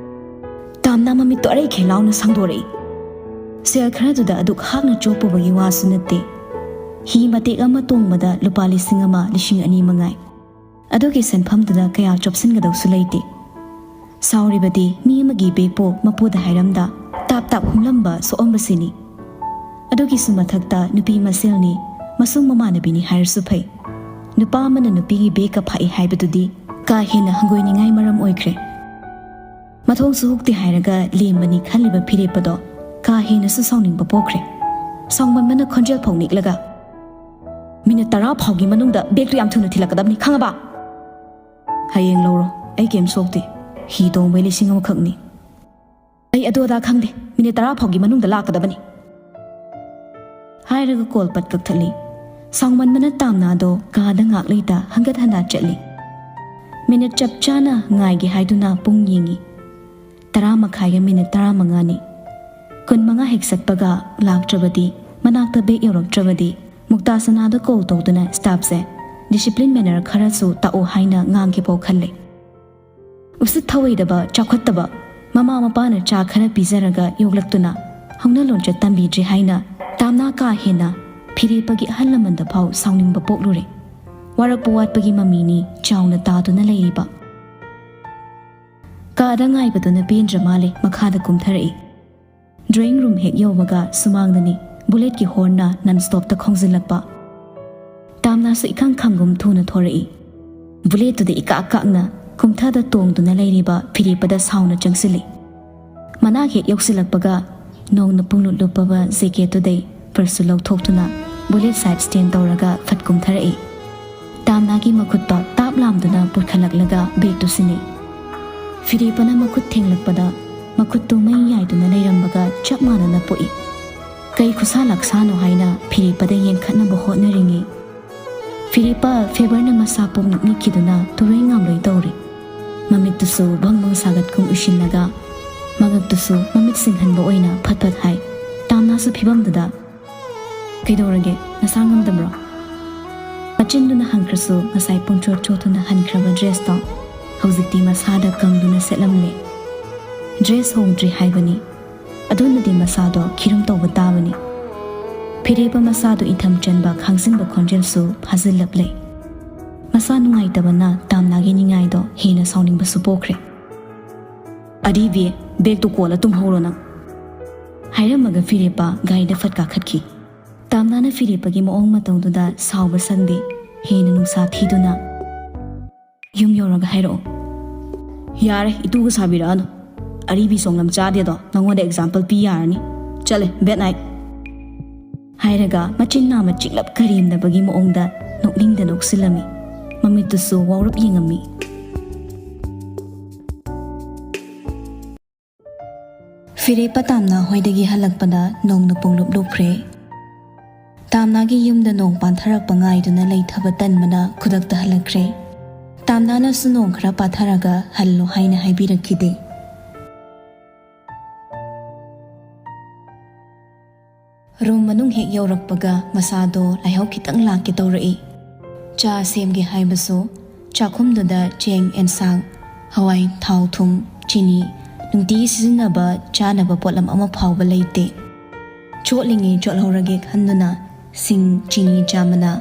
ꯇꯥꯝꯅꯥ ꯃꯃꯤꯠꯇꯣ ꯑꯔꯩꯈꯩ ꯂꯥꯎꯅ ꯁꯥꯡꯗꯣꯔꯛꯏ꯫ ꯁꯦꯜ ꯈꯔꯗꯨꯗ ꯑꯗꯨꯛ ꯍꯥꯛꯅ ꯆꯣꯞꯄꯨꯕꯒꯤ ꯋꯥꯁꯨ ꯅꯠꯇꯦ꯫ ꯍꯤ ꯃꯇꯦꯛ ꯑꯃ ꯇꯣꯡꯕꯗ ꯂꯨꯄꯥ ꯂꯤꯁꯤꯡ ꯑꯃ, ꯂꯤꯁꯤꯡ ꯑꯅꯤ ꯃꯉꯥꯏ꯫ ꯑꯗꯨꯒꯤ ꯁꯦꯟꯐꯝꯗꯨꯗ ꯀꯌꯥ ꯆꯣꯞꯁꯤꯟꯒꯗꯧꯁꯨ ꯂꯩꯇꯦ꯫ ꯁꯥꯎꯔꯤꯕꯗꯤ ꯃꯤ ꯑꯃꯒꯤ ꯕꯦꯒꯄꯨ ꯃꯄꯨꯗ ꯍꯥꯏꯔꯝꯗ ꯇꯥꯞ ꯇꯥꯞ ꯍꯨꯝꯂꯝꯕ ꯁꯣꯛꯑꯝꯕꯁꯤꯅꯤ꯫ ꯑꯗꯨꯒꯤꯁꯨ ꯃꯊꯛꯇ ꯅꯨꯄꯤ ꯃꯁꯦꯜꯅꯤ, ꯃꯁꯨꯡ ꯃꯃꯥꯟꯅꯕꯤꯅꯤ ꯍꯥꯏꯔꯁꯨ ꯐꯩ꯫ ꯅꯨꯄꯥ ꯑꯃꯅ ꯅꯨꯄꯤꯒꯤ ꯕꯦꯒꯀ ꯐꯥꯛꯏ ꯍꯥꯏꯕꯗꯨꯗꯤ ꯀꯥ ꯍꯦꯟꯅ ꯍꯪꯒꯣꯏꯅꯤꯡꯉꯥꯏ ꯃꯔꯝ ꯑꯣꯏꯈ꯭ꯔꯦ꯫ ꯃꯊꯣꯡꯁꯨ ꯍꯨꯛꯇꯦ ꯍꯥꯏꯔꯒ ꯂꯦꯝꯕꯅꯤ ꯈꯜꯂꯤꯕ ꯐꯤꯔꯦꯞꯄꯗꯣ ꯀꯥ ꯍꯦꯟꯅꯁꯨ ꯁꯥꯎꯅꯤꯡꯕ ꯄꯣꯛꯈ꯭ꯔꯦ꯫ ꯁꯥꯎꯃꯟꯕꯅ ꯈꯣꯟꯖꯦꯜ ꯐꯥꯎ ꯅꯤꯛꯂꯒ, "ꯃꯤꯅꯤꯠ ꯇꯔꯥ ꯐꯥꯎꯒꯤ ꯃꯅꯨꯡꯗ ꯕꯦꯒꯇꯨ ꯌꯥꯝ ꯊꯨꯅ ꯊꯤꯜꯂꯛꯀꯗꯕꯅꯤ, ꯈꯪꯉꯕ?" "ꯍꯌꯦꯡ ꯂꯧꯔꯣ, ꯑꯩ ꯀꯩꯝ ꯁꯣꯛꯇꯦ꯫ ꯍꯤ ꯇꯣꯡꯕꯩ ꯂꯤꯁꯤꯡ ꯑꯃꯈꯛꯅꯤ꯫" "ꯑꯩ ꯑꯗꯨ ꯑꯗꯥ ꯈꯪꯗꯦ, ꯃꯤꯅꯤꯠ ꯇꯔꯥ ꯐꯥꯎꯒꯤ ꯃꯅꯨꯡꯗ ꯂꯥꯛꯀꯗꯕꯅꯤ," ꯍꯥꯏꯔꯒ ꯀꯣꯜ ꯄꯠ ꯀꯛꯊꯠꯂꯤ꯫ ꯁꯥꯎꯃꯟꯕꯅ ꯇꯥꯝꯅꯥꯗꯣ ꯀꯥꯗ ꯉꯥꯛ ꯂꯩꯇ ꯍꯟꯒꯠ ꯍꯟꯗ ꯆꯠꯂꯤ꯫ ꯃꯤꯅꯤꯠ ꯆꯞ ꯆꯥꯅ ꯉꯥꯏꯒꯦ ꯍꯥꯏꯗꯨꯅ ꯄꯨꯡ ꯌꯦꯡꯉꯤ꯫ ꯇꯔꯥ ꯃꯈꯥꯏꯒ ꯃꯤꯅꯤꯠ ꯇꯔꯥꯃꯉꯥꯅꯤ꯫ ꯀꯨꯟꯃꯉꯥ ꯍꯦꯛ ꯆꯠꯄꯒ ꯂꯥꯛꯇ꯭ꯔꯕꯗꯤ, ꯃꯅꯥꯛꯇ ꯕꯦꯛ ꯌꯧꯔꯛꯇ꯭ꯔꯕꯗꯤ, ꯃꯨꯛꯇꯥꯁꯅꯥꯗ ꯀꯣꯜ ꯇꯧꯗꯨꯅ ꯁ꯭ꯇꯥꯐꯁꯦ ꯗꯤꯁꯤꯄ꯭ꯂꯤꯟ ꯃꯦꯅꯔ ꯈꯔꯁꯨ ꯇꯥꯛꯑꯣ ꯍꯥꯏꯅ ꯉꯥꯡꯒꯦꯐꯥꯎ ꯈꯜꯂꯦ꯫ ꯎꯁꯤꯠ ꯊꯑꯣꯏꯗꯕ, ꯆꯥꯎꯈꯠꯇꯕ, ꯃꯃꯥ ꯃꯄꯥꯅ ꯆꯥ ꯈꯔ ꯄꯤꯖꯔꯒ ꯌꯣꯛꯂꯛꯇꯨꯅ ꯍꯧꯅ ꯂꯣꯟꯆꯠ ꯇꯝꯕꯤꯗ꯭ꯔꯤ ꯍꯥꯏꯅ ꯇꯥꯝꯅꯥ ꯀꯥ ꯍꯦꯟꯅ ꯐꯤꯔꯦꯞꯄꯒꯤ ꯑꯍꯜ ꯂꯃꯟꯗ ꯐꯥꯎ ꯁꯥꯎꯅꯤꯡꯕ ꯄꯣꯛꯂꯨꯔꯦ꯫ ꯋꯥꯔꯛꯄ ꯋꯥꯠꯄꯒꯤ ꯃꯃꯤꯅꯤ ꯆꯥꯎꯅ ꯇꯥꯗꯨꯅ ꯂꯩꯔꯤꯕ꯫ ꯀꯥꯗ ꯉꯥꯏꯕꯗꯨꯅ ꯄꯦꯟꯗ꯭ꯔ ꯃꯥꯜꯂꯦ, ꯃꯈꯥꯗ ꯀꯨꯝꯊꯔꯛꯏ꯫ ꯗ꯭ꯔꯣꯌꯤꯡ ꯔꯨꯝ ꯍꯦꯛ ꯌꯧꯕꯒ ꯁꯨꯃꯥꯡꯗꯅꯤ ꯕꯨꯂꯦꯠꯀꯤ ꯍꯣꯔꯟꯅ ꯅꯟ ꯁ꯭ꯇꯣꯞꯇ ꯈꯣꯡꯖꯤꯜꯂꯛꯄ꯫ ꯇꯥꯝꯅꯥꯁꯨ ꯏꯈꯪ ꯈꯪꯒꯨꯝ ꯊꯨꯅ ꯊꯣꯔꯛꯏ꯫ ꯕꯨꯂꯦꯠꯇꯨꯗ ꯏꯀꯥꯛ ꯀꯥꯛꯅ ꯀꯨꯝꯊꯗ ꯇꯣꯡꯗꯨꯅ ꯂꯩꯔꯤꯕ ꯐꯤꯔꯦꯞꯄꯗ ꯁꯥꯎꯅ ꯆꯪꯁꯤꯜꯂꯤ꯫ ꯃꯅꯥꯛ ꯍꯦꯛ ꯌꯧꯁꯤꯜꯂꯛꯄꯒ ꯅꯣꯡꯅ ꯄꯨꯡꯂꯨꯞ ꯂꯨꯞꯄꯕ ꯖꯦꯀꯦꯠꯇꯨꯗꯩ ꯄꯔꯁꯁꯨ ꯂꯧꯊꯣꯛꯇꯨꯅ ꯕꯨꯂꯦꯠ ꯁꯥꯏꯠ ꯁ꯭ꯇꯦꯟ ꯇꯧꯔꯒ ꯐꯠ ꯀꯨꯝꯊꯔꯛꯏ꯫ ꯇꯥꯝꯅꯥꯒꯤ ꯃꯈꯨꯠꯇꯣ ꯇꯥꯞ ꯂꯥꯝꯗꯨꯅ ꯄꯨꯈꯠꯂꯛꯂꯒ ꯕꯦꯒꯇꯨ ꯁꯤꯟꯅꯩ꯫ ꯐꯤꯔꯦꯞꯄꯅ ꯃꯈꯨꯠ ꯊꯦꯡꯂꯛꯄꯗ ꯃꯈꯨꯠꯇꯨ ꯃꯩ ꯌꯥꯏꯗꯨꯅ ꯂꯩꯔꯝꯕꯒ ꯆꯞ ꯃꯥꯟꯅꯅ ꯄꯣꯛꯏ꯫ ꯀꯩ ꯈꯨꯠꯁꯥ ꯂꯥꯛꯁꯥꯅꯣ ꯍꯥꯏꯅ ꯐꯤꯔꯦꯞꯄꯗ ꯌꯦꯡꯈꯠꯅꯕ ꯍꯣꯠꯅꯔꯤꯉꯩ, ꯐꯤꯔꯦꯞꯄ ꯐꯦꯕꯔꯅ ꯃꯁꯥ ꯄꯨꯝꯅꯤꯛ ꯅꯤꯛꯈꯤꯗꯨꯅ ꯇꯨꯔꯣꯏ ꯉꯥꯝꯂꯣꯏ ꯇꯧꯔꯤ꯫ ꯃꯃꯤꯠꯇꯨꯁꯨ ꯕꯪ ꯕꯪ ꯁꯥꯒꯠꯀꯨꯝ ꯎꯏꯁꯤꯜꯂꯒ, ꯃꯉꯛꯇꯨꯁꯨ ꯃꯃꯤꯠ ꯁꯤꯡꯍꯟꯕ ꯑꯣꯏꯅ ꯐꯠ ꯐꯠ ꯍꯥꯏ꯫ ꯇꯥꯝꯅꯥꯁꯨ ꯐꯤꯕꯝꯗꯨꯗ, "ꯀꯩꯗꯧꯔꯒꯦ? ꯅꯁꯥ ꯉꯝꯗꯕ꯭ꯔꯣ?" ꯃꯆꯤꯟꯗꯨꯅ ꯍꯪꯈ꯭ꯔꯁꯨ ꯉꯁꯥꯏ ꯄꯨꯡꯆꯣꯠ ꯆꯣꯠꯇꯨꯅ ꯍꯟꯈ꯭ꯔꯕ ꯗ꯭ꯔꯦꯁꯇꯣ ꯍꯧꯖꯤꯛꯇꯤ ꯃꯁꯥꯗ ꯀꯪꯗꯨꯅ ꯁꯦꯠꯂꯝꯂꯦ꯫ ꯗ꯭ꯔꯦꯁ ꯍꯣꯡꯗ꯭ꯔꯤ ꯍꯥꯏꯕꯅꯤ꯫ ꯑꯗꯨꯅꯗꯤ ꯃꯁꯥꯗꯣ ꯈꯤꯔꯨꯝ ꯇꯧꯕ ꯇꯥꯕꯅꯤ꯫ ꯐꯤꯔꯦꯞꯄ ꯃꯁꯥꯗꯣ ꯏꯊꯝ ꯆꯟꯕ ꯈꯥꯡꯖꯤꯟꯕ ꯈꯣꯟꯖꯦꯜꯁꯨ ꯐꯥꯖꯤꯜꯂꯛꯂꯦ꯫ ꯃꯁꯥ ꯅꯨꯡꯉꯥꯏꯇꯕꯅ ꯇꯥꯝꯅꯥꯒꯤ ꯅꯤꯡꯉꯥꯏꯗꯣ ꯍꯦꯟꯅ ꯁꯥꯎꯅꯤꯡꯕꯁꯨ ꯄꯣꯛꯈ꯭ꯔꯦ꯫ "ꯑꯔꯤꯕꯤ, ꯕꯦꯒꯇꯨ ꯀꯣꯜꯂ ꯇꯨꯝꯍꯧꯔꯣ ꯅꯪ," ꯍꯥꯏꯔꯝꯃꯒ ꯐꯤꯔꯦꯞꯄ ꯒꯥꯔꯤꯗ ꯐꯠ ꯀꯥꯈꯠꯈꯤ꯫ ꯇꯥꯝꯅꯥꯅ ꯐꯤꯔꯦꯞꯄꯒꯤ ꯃꯑꯣꯡ ꯃꯇꯧꯗꯨꯗ ꯁꯥꯎꯕ ꯁꯪꯗꯦ, ꯍꯦꯟꯅ ꯅꯨꯡꯁꯥ ꯊꯤꯗꯨꯅ, "ꯌꯨꯝ ꯌꯧꯔꯒ ꯍꯥꯏꯔꯛꯑꯣ꯫" "ꯌꯥꯔꯦ, ꯏꯇꯨꯒ ꯁꯥꯕꯤꯔꯛꯑꯅꯨ꯫ ꯑꯔꯤꯕꯤ ꯁꯣꯡꯂꯝ ꯆꯥꯗꯦꯗꯣ ꯅꯉꯣꯟꯗ ꯑꯦꯛꯖꯥꯝꯄꯜ ꯄꯤ ꯌꯥꯔꯅꯤ꯫ ꯆꯠꯂꯦ, ꯕꯦꯠ ꯅꯥꯏꯠ," ꯍꯥꯏꯔꯒ ꯃꯆꯤꯟ ꯅꯥꯝꯃ ꯆꯤꯛꯂꯞ ꯀꯔꯦꯝꯅꯕꯒꯤ ꯃꯑꯣꯡꯗ ꯅꯣꯛꯅꯤꯡꯗ ꯅꯣꯛꯁꯤꯜꯂꯝꯃꯤ꯫ ꯃꯃꯤꯠꯇꯨꯁꯨ ꯋꯥꯎꯔꯞ ꯌꯦꯡꯉꯝꯃꯤ꯫ ꯐꯤꯔꯦꯞꯄ ꯇꯥꯝꯅꯥ ꯍꯣꯏꯗꯒꯤ ꯍꯜꯂꯛꯄꯗ ꯅꯣꯡꯅ ꯄꯨꯡꯂꯨꯞ ꯂꯨꯞꯈ꯭ꯔꯦ꯫ ꯇꯥꯝꯅꯥꯒꯤ ꯌꯨꯝꯗ ꯅꯣꯡ ꯄꯥꯟꯊꯔꯛꯄ ꯉꯥꯏꯗꯨꯅ ꯂꯩꯊꯕ ꯇꯟꯕꯅ ꯈꯨꯗꯛꯇ ꯍꯜꯂꯛꯈ꯭ꯔꯦ꯫ ꯇꯥꯝꯅꯥꯅꯁꯨ ꯅꯣꯡ ꯈꯔ ꯄꯥꯊꯔꯒ ꯍꯜꯂꯣ ꯍꯥꯏꯅ ꯍꯥꯏꯕꯤꯔꯛꯈꯤꯗꯦ꯫ ꯔꯨꯝ ꯃꯅꯨꯡ ꯍꯦꯛ ꯌꯧꯔꯛꯄꯒ ꯃꯁꯥꯗꯣ ꯂꯥꯏꯍꯧ ꯈꯤꯇꯪ ꯂꯥꯛꯀꯦ ꯇꯧꯔꯛꯏ꯫ ꯆꯥ ꯁꯦꯝꯒꯦ ꯍꯥꯏꯕꯁꯨ ꯆꯥꯛꯈꯨꯝꯗꯨꯗ ꯆꯦꯡ, ꯑꯦꯟꯁꯥꯡ, ꯍꯋꯥꯏ, ꯊꯥꯎ, ꯊꯨꯝ, ꯆꯤꯅꯤ, ꯅꯨꯡꯇꯤꯒꯤ ꯁꯤꯖꯤꯟꯅꯕ ꯆꯥꯅꯕ ꯄꯣꯠꯂꯝ ꯑꯃ ꯐꯥꯎꯕ ꯂꯩꯇꯦ꯫ ꯆꯣꯠꯂꯤꯉꯩ ꯆꯣꯠꯍꯧꯔꯒꯦ ꯈꯟꯗꯨꯅ ꯁꯤꯡ, ꯆꯤꯅꯤ, ꯆꯥ ꯃꯅꯥ,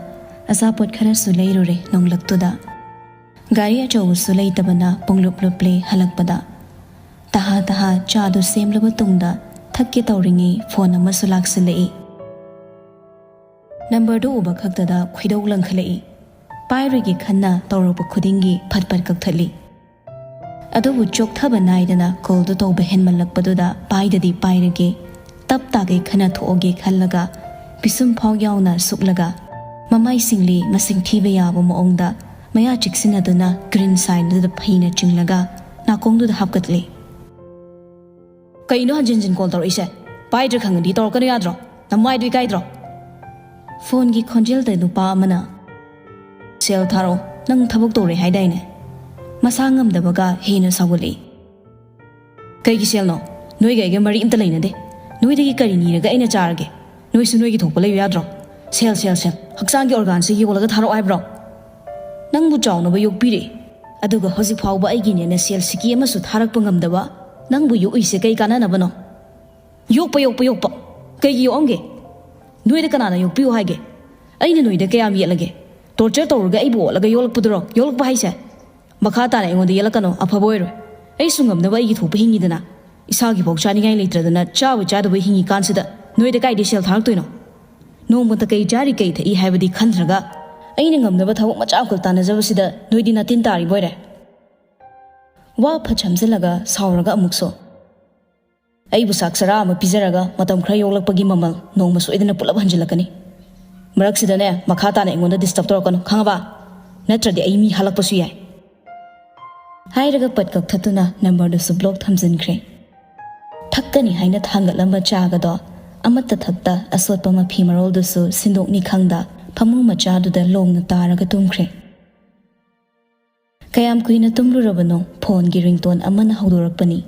ꯑꯆꯥꯄꯣꯠ ꯈꯔꯁꯨ ꯂꯩꯔꯨꯔꯦ ꯅꯣꯡꯂꯛꯇꯨꯗ꯫ ꯒꯥꯔꯤ ꯑꯆꯧꯕꯁꯨ ꯂꯩꯇꯕꯅ ꯄꯨꯡꯂꯨꯞ ꯂꯨꯞꯂꯦ ꯍꯜꯂꯛꯄꯗ꯫ ꯇꯍꯥ ꯇꯍꯥ ꯆꯥꯗꯨ ꯁꯦꯝꯂꯕ ꯇꯨꯡꯗ ꯊꯛꯀꯦ ꯇꯧꯔꯤꯉꯩ ꯐꯣꯟ ꯑꯃꯁꯨ ꯂꯥꯛꯁꯤꯜꯂꯛꯏ꯫ ꯅꯝꯕꯔꯗꯨ ꯎꯕ ꯈꯛꯇꯗ ꯈꯣꯏꯗꯧ ꯂꯪꯈꯠꯂꯛꯏ꯫ ꯄꯥꯏꯔꯣꯏꯒꯦ ꯈꯟꯅ ꯇꯧꯔꯛꯄ ꯈꯨꯗꯤꯡꯒꯤ ꯐꯠ ꯐꯠ ꯀꯛꯊꯠꯂꯤ꯫ ꯑꯗꯨꯕꯨ ꯆꯣꯛꯊꯕ ꯅꯥꯏꯗꯅ ꯀꯣꯜꯗꯨ ꯇꯧꯕ ꯍꯦꯟꯃꯜꯂꯛꯄꯗꯨꯗ ꯄꯥꯏꯗꯗꯤ ꯄꯥꯏꯔꯒꯦ, ꯇꯞ ꯇꯥꯒꯩ ꯈꯟꯅ ꯊꯣꯛꯑꯒꯦ ꯈꯜꯂꯒ ꯄꯤꯁꯨꯝ ꯐꯥꯎ ꯌꯥꯎꯅ ꯁꯨꯛꯂꯒ, ꯃꯃꯥꯏ ꯁꯤꯡꯂꯤ ꯃꯁꯤꯡ ꯊꯤꯕ ꯌꯥꯕ ꯃꯑꯣꯡꯗ ꯃꯌꯥ ꯆꯤꯛꯁꯤꯟꯅꯗꯨꯅ green signꯗꯨꯗ ꯐꯩꯅ ꯆꯤꯡꯂꯒ ꯅꯥꯀꯣꯡꯗꯨꯗ ꯍꯥꯞꯀꯠꯂꯤ꯫ "ꯀꯩꯅꯣ ꯍꯟꯖꯤꯟ ꯍꯟꯖꯤꯟ call ꯇꯧꯔꯛꯏꯁꯦ? ꯄꯥꯏꯗ꯭ꯔꯦ ꯈꯪꯉꯗꯤ ꯇꯧꯔꯛꯀꯅꯨ ꯌꯥꯗ꯭ꯔꯣ? ꯅꯃꯥꯏꯗꯣ ꯏꯀꯥꯏꯗ꯭ꯔꯣ?" ꯐꯣꯟꯒꯤ ꯈꯣꯟꯖꯦꯜꯗ ꯅꯨꯄꯥ ꯑꯃꯅ, "ꯁꯦꯜ ꯊꯥꯔꯛꯑꯣ, ꯅꯪ ꯊꯕꯛ ꯇꯧꯔꯦ ꯍꯥꯏꯗꯥꯏꯅꯦ?" ꯃꯁꯥ ꯉꯝꯗꯕꯒ ꯍꯦꯟꯅ ꯁꯥꯎꯒꯠꯂꯛꯏ꯫ "ꯀꯩꯒꯤ ꯁꯦꯜꯅꯣ? ꯅꯣꯏꯒ ꯑꯩꯒ ꯃꯔꯤ ꯑꯝꯇ ꯂꯩꯅꯗꯦ꯫ ꯅꯣꯏꯗꯒꯤ ꯀꯔꯤ ꯅꯤꯔꯒ ꯑꯩꯅ ꯆꯥꯔꯒꯦ? ꯅꯣꯏꯁꯨ ꯅꯣꯏꯒꯤ ꯊꯣꯛꯄ ꯂꯩꯌꯨ ꯌꯥꯗ꯭ꯔꯣ? ꯁꯦꯜ, ꯁꯦꯜ, ꯁꯦꯜ, ꯍꯛꯆꯥꯡꯒꯤ organꯁꯦ ꯌꯣꯜꯂꯒ ꯊꯥꯔꯛꯑꯣ ꯍꯥꯏꯕ꯭ꯔꯣ? ꯅꯪꯕꯨ ꯆꯥꯎꯅꯕ ꯌꯣꯛꯄꯤꯔꯦ, ꯑꯗꯨꯒ ꯍꯧꯖꯤꯛ ꯐꯥꯎꯕ ꯑꯩꯒꯤꯅꯦꯅ ꯁꯦꯜ ꯁꯤꯀꯤ ꯑꯃꯁꯨ ꯊꯥꯔꯛꯄ ꯉꯝꯗꯕ ꯅꯪꯕꯨ ꯌꯣꯛꯏꯁꯦ ꯀꯩ ꯀꯥꯟꯅꯅꯕꯅꯣ? ꯌꯣꯛꯄ, ꯌꯣꯛꯄ, ꯌꯣꯛꯄ꯫ ꯀꯩꯒꯤ ꯌꯣꯛꯑꯝꯒꯦ? ꯅꯣꯏꯗ ꯀꯅꯥꯅ ꯌꯣꯛꯄꯤꯌꯨ ꯍꯥꯏꯒꯦ? ꯑꯩꯅ ꯅꯣꯏꯗ ꯀꯌꯥꯝ ꯌꯦꯠꯂꯒꯦ? Torture ꯇꯧꯔꯒ ꯑꯩꯕꯨ ꯑꯣꯠꯂꯒ ꯌꯣꯛꯂꯛꯄꯗꯨꯔꯣ ꯌꯣꯛꯂꯛꯄ ꯍꯥꯏꯁꯦ? ꯃꯈꯥ ꯇꯥꯅ ꯑꯩꯉꯣꯟꯗ ꯌꯦꯠꯂꯛꯀꯅꯣ, ꯑꯐꯕ ꯑꯣꯏꯔꯣꯏ꯫ ꯑꯩꯁꯨ ꯉꯝꯅꯕ ꯑꯩꯒꯤ ꯊꯣꯛꯄ ꯍꯤꯡꯉꯤꯗꯅ꯫ ꯏꯁꯥꯒꯤꯐꯥꯎ ꯆꯥꯅꯤꯡꯉꯥꯏ ꯂꯩꯇ꯭ꯔꯗꯅ ꯆꯥꯕ ꯆꯥꯗꯕ ꯍꯤꯡꯉꯤꯀꯥꯟꯁꯤꯗ ꯅꯣꯏꯗ ꯀꯥꯏꯗꯩ ꯁꯦꯜ ꯊꯥꯔꯛꯇꯣꯏꯅꯣ? ꯅꯣꯡꯃꯇ ꯀꯩ ꯆꯥꯔꯤ ꯀꯩ ꯊꯛꯏ ꯍꯥꯏꯕꯗꯤ ꯈꯟꯗ꯭ꯔꯒ ꯑꯩꯅ ꯉꯝꯅꯕ ꯊꯕꯛ ꯃꯆꯥ ꯑꯃꯈꯛ ꯇꯥꯟꯅꯖꯕꯁꯤꯗ ꯅꯣꯏꯗꯤ ꯅꯥꯇꯤꯟ ꯇꯥꯔꯤꯕ ꯑꯣꯏꯔꯦ꯫" ꯋꯥ ꯐꯠ ꯁꯝꯖꯤꯜꯂꯒ ꯁꯥꯎꯔꯒ ꯑꯃꯨꯛꯁꯨ, "ꯑꯩꯕꯨ ꯆꯥꯛ ꯆꯔꯥ ꯑꯃ ꯄꯤꯖꯔꯒ ꯃꯇꯝ ꯈꯔ ꯌꯣꯛꯂꯛꯄꯒꯤ ꯃꯃꯜ ꯅꯣꯡꯃ ꯁꯣꯏꯗꯅ ꯄꯨꯂꯞ ꯍꯟꯖꯤꯜꯂꯛꯀꯅꯤ꯫ ꯃꯔꯛꯁꯤꯗꯅꯦ ꯃꯈꯥ ꯇꯥꯅ ꯑꯩꯉꯣꯟꯗ disturb ꯇꯧꯔꯛꯀꯅꯨ, ꯈꯪꯉꯕ? ꯅꯠꯇ꯭ꯔꯗꯤ ꯑꯩ ꯃꯤ ꯍꯥꯠꯂꯛꯄꯁꯨ ꯌꯥꯏ꯫" ꯍꯥꯏꯔꯒ ꯄꯠ ꯀꯛꯊꯠꯇꯨꯅ numberꯗꯨꯁꯨ block ꯊꯝꯖꯤꯟꯈ꯭ꯔꯦ꯫ ꯊꯛꯀꯅꯤ ꯍꯥꯏꯅ ꯊꯥꯡꯒꯠꯂꯝꯕ ꯆꯥꯒꯗꯣ ꯑꯃꯠꯇ ꯊꯛꯇ ꯑꯁꯣꯠꯄ ꯃꯐꯤ ꯃꯔꯣꯜꯗꯨꯁꯨ ꯁꯤꯟꯗꯣꯛꯅꯤ ꯈꯪꯗ ꯐꯃꯨꯡ ꯃꯆꯥꯗꯨꯗ ꯂꯣꯡꯅ ꯇꯥꯔꯒ ꯇꯨꯝꯈ꯭ꯔꯦ꯫ ꯀꯌꯥꯝ ꯀꯨꯏꯅ ꯇꯨꯝꯂꯨꯔꯕꯅꯣ, ꯐꯣꯟꯒꯤ ringtone ꯑꯃꯅ ꯍꯧꯗꯣꯔꯛꯄꯅꯤ꯫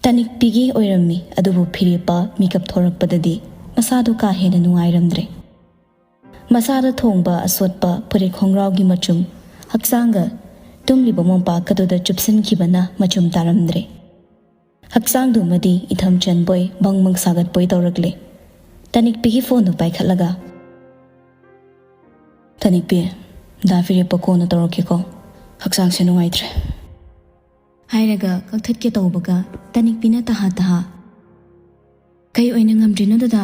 ꯇꯅꯤꯛꯄꯤꯒꯤ ꯑꯣꯏꯔꯝꯃꯤ, ꯑꯗꯨꯕꯨ ꯐꯤꯔꯦꯞꯄ ꯃꯤꯀꯞ ꯊꯣꯔꯛꯄꯗꯗꯤ ꯃꯁꯥꯗꯣ ꯀꯥ ꯍꯦꯟꯅ ꯅꯨꯡꯉꯥꯏꯔꯝꯗ꯭ꯔꯦ꯫ ꯃꯁꯥꯗ ꯊꯣꯡꯕ ꯑꯁꯣꯠꯄ ꯐꯨꯔꯤꯠ ꯈꯣꯡꯒ꯭ꯔꯥꯎꯒꯤ ꯃꯆꯨꯝ ꯍꯛꯆꯥꯡꯒ ꯇꯨꯝꯂꯤꯕ ꯃꯣꯝꯄꯥꯛ ꯑꯗꯨꯗ ꯆꯨꯞꯁꯤꯟꯈꯤꯕꯅ ꯃꯆꯨꯝ ꯇꯥꯔꯝꯗ꯭ꯔꯦ꯫ ꯍꯛꯆꯥꯡꯗꯨꯃꯗꯤ ꯏꯊꯝ ꯆꯟꯕꯣꯏ ꯕꯪ ꯕꯪ ꯁꯥꯒꯠꯄꯣꯏ ꯇꯧꯔꯛꯂꯦ꯫ ꯇꯅꯤꯛꯄꯤꯒꯤ ꯐꯣꯟꯗꯨ ꯄꯥꯏꯈꯠꯂꯒ, "ꯇꯅꯤꯛꯄꯤ, ꯗꯥ ꯐꯤꯔꯦꯞꯄ ꯀꯣꯟꯅ ꯇꯧꯔꯛꯀꯦꯀꯣ, ꯍꯛꯆꯥꯡꯁꯦ ꯅꯨꯡꯉꯥꯏꯇ꯭ꯔꯦ꯫" ꯍꯥꯏꯔꯒ ꯀꯛꯊꯠꯀꯦ ꯇꯧꯕꯒ ꯇꯅꯤꯛꯄꯤꯅ ꯇꯍꯥ ꯇꯍꯥ, "ꯀꯩ ꯑꯣꯏꯅ ꯉꯝꯗ꯭ꯔꯤꯅꯣ ꯗꯗꯥ?"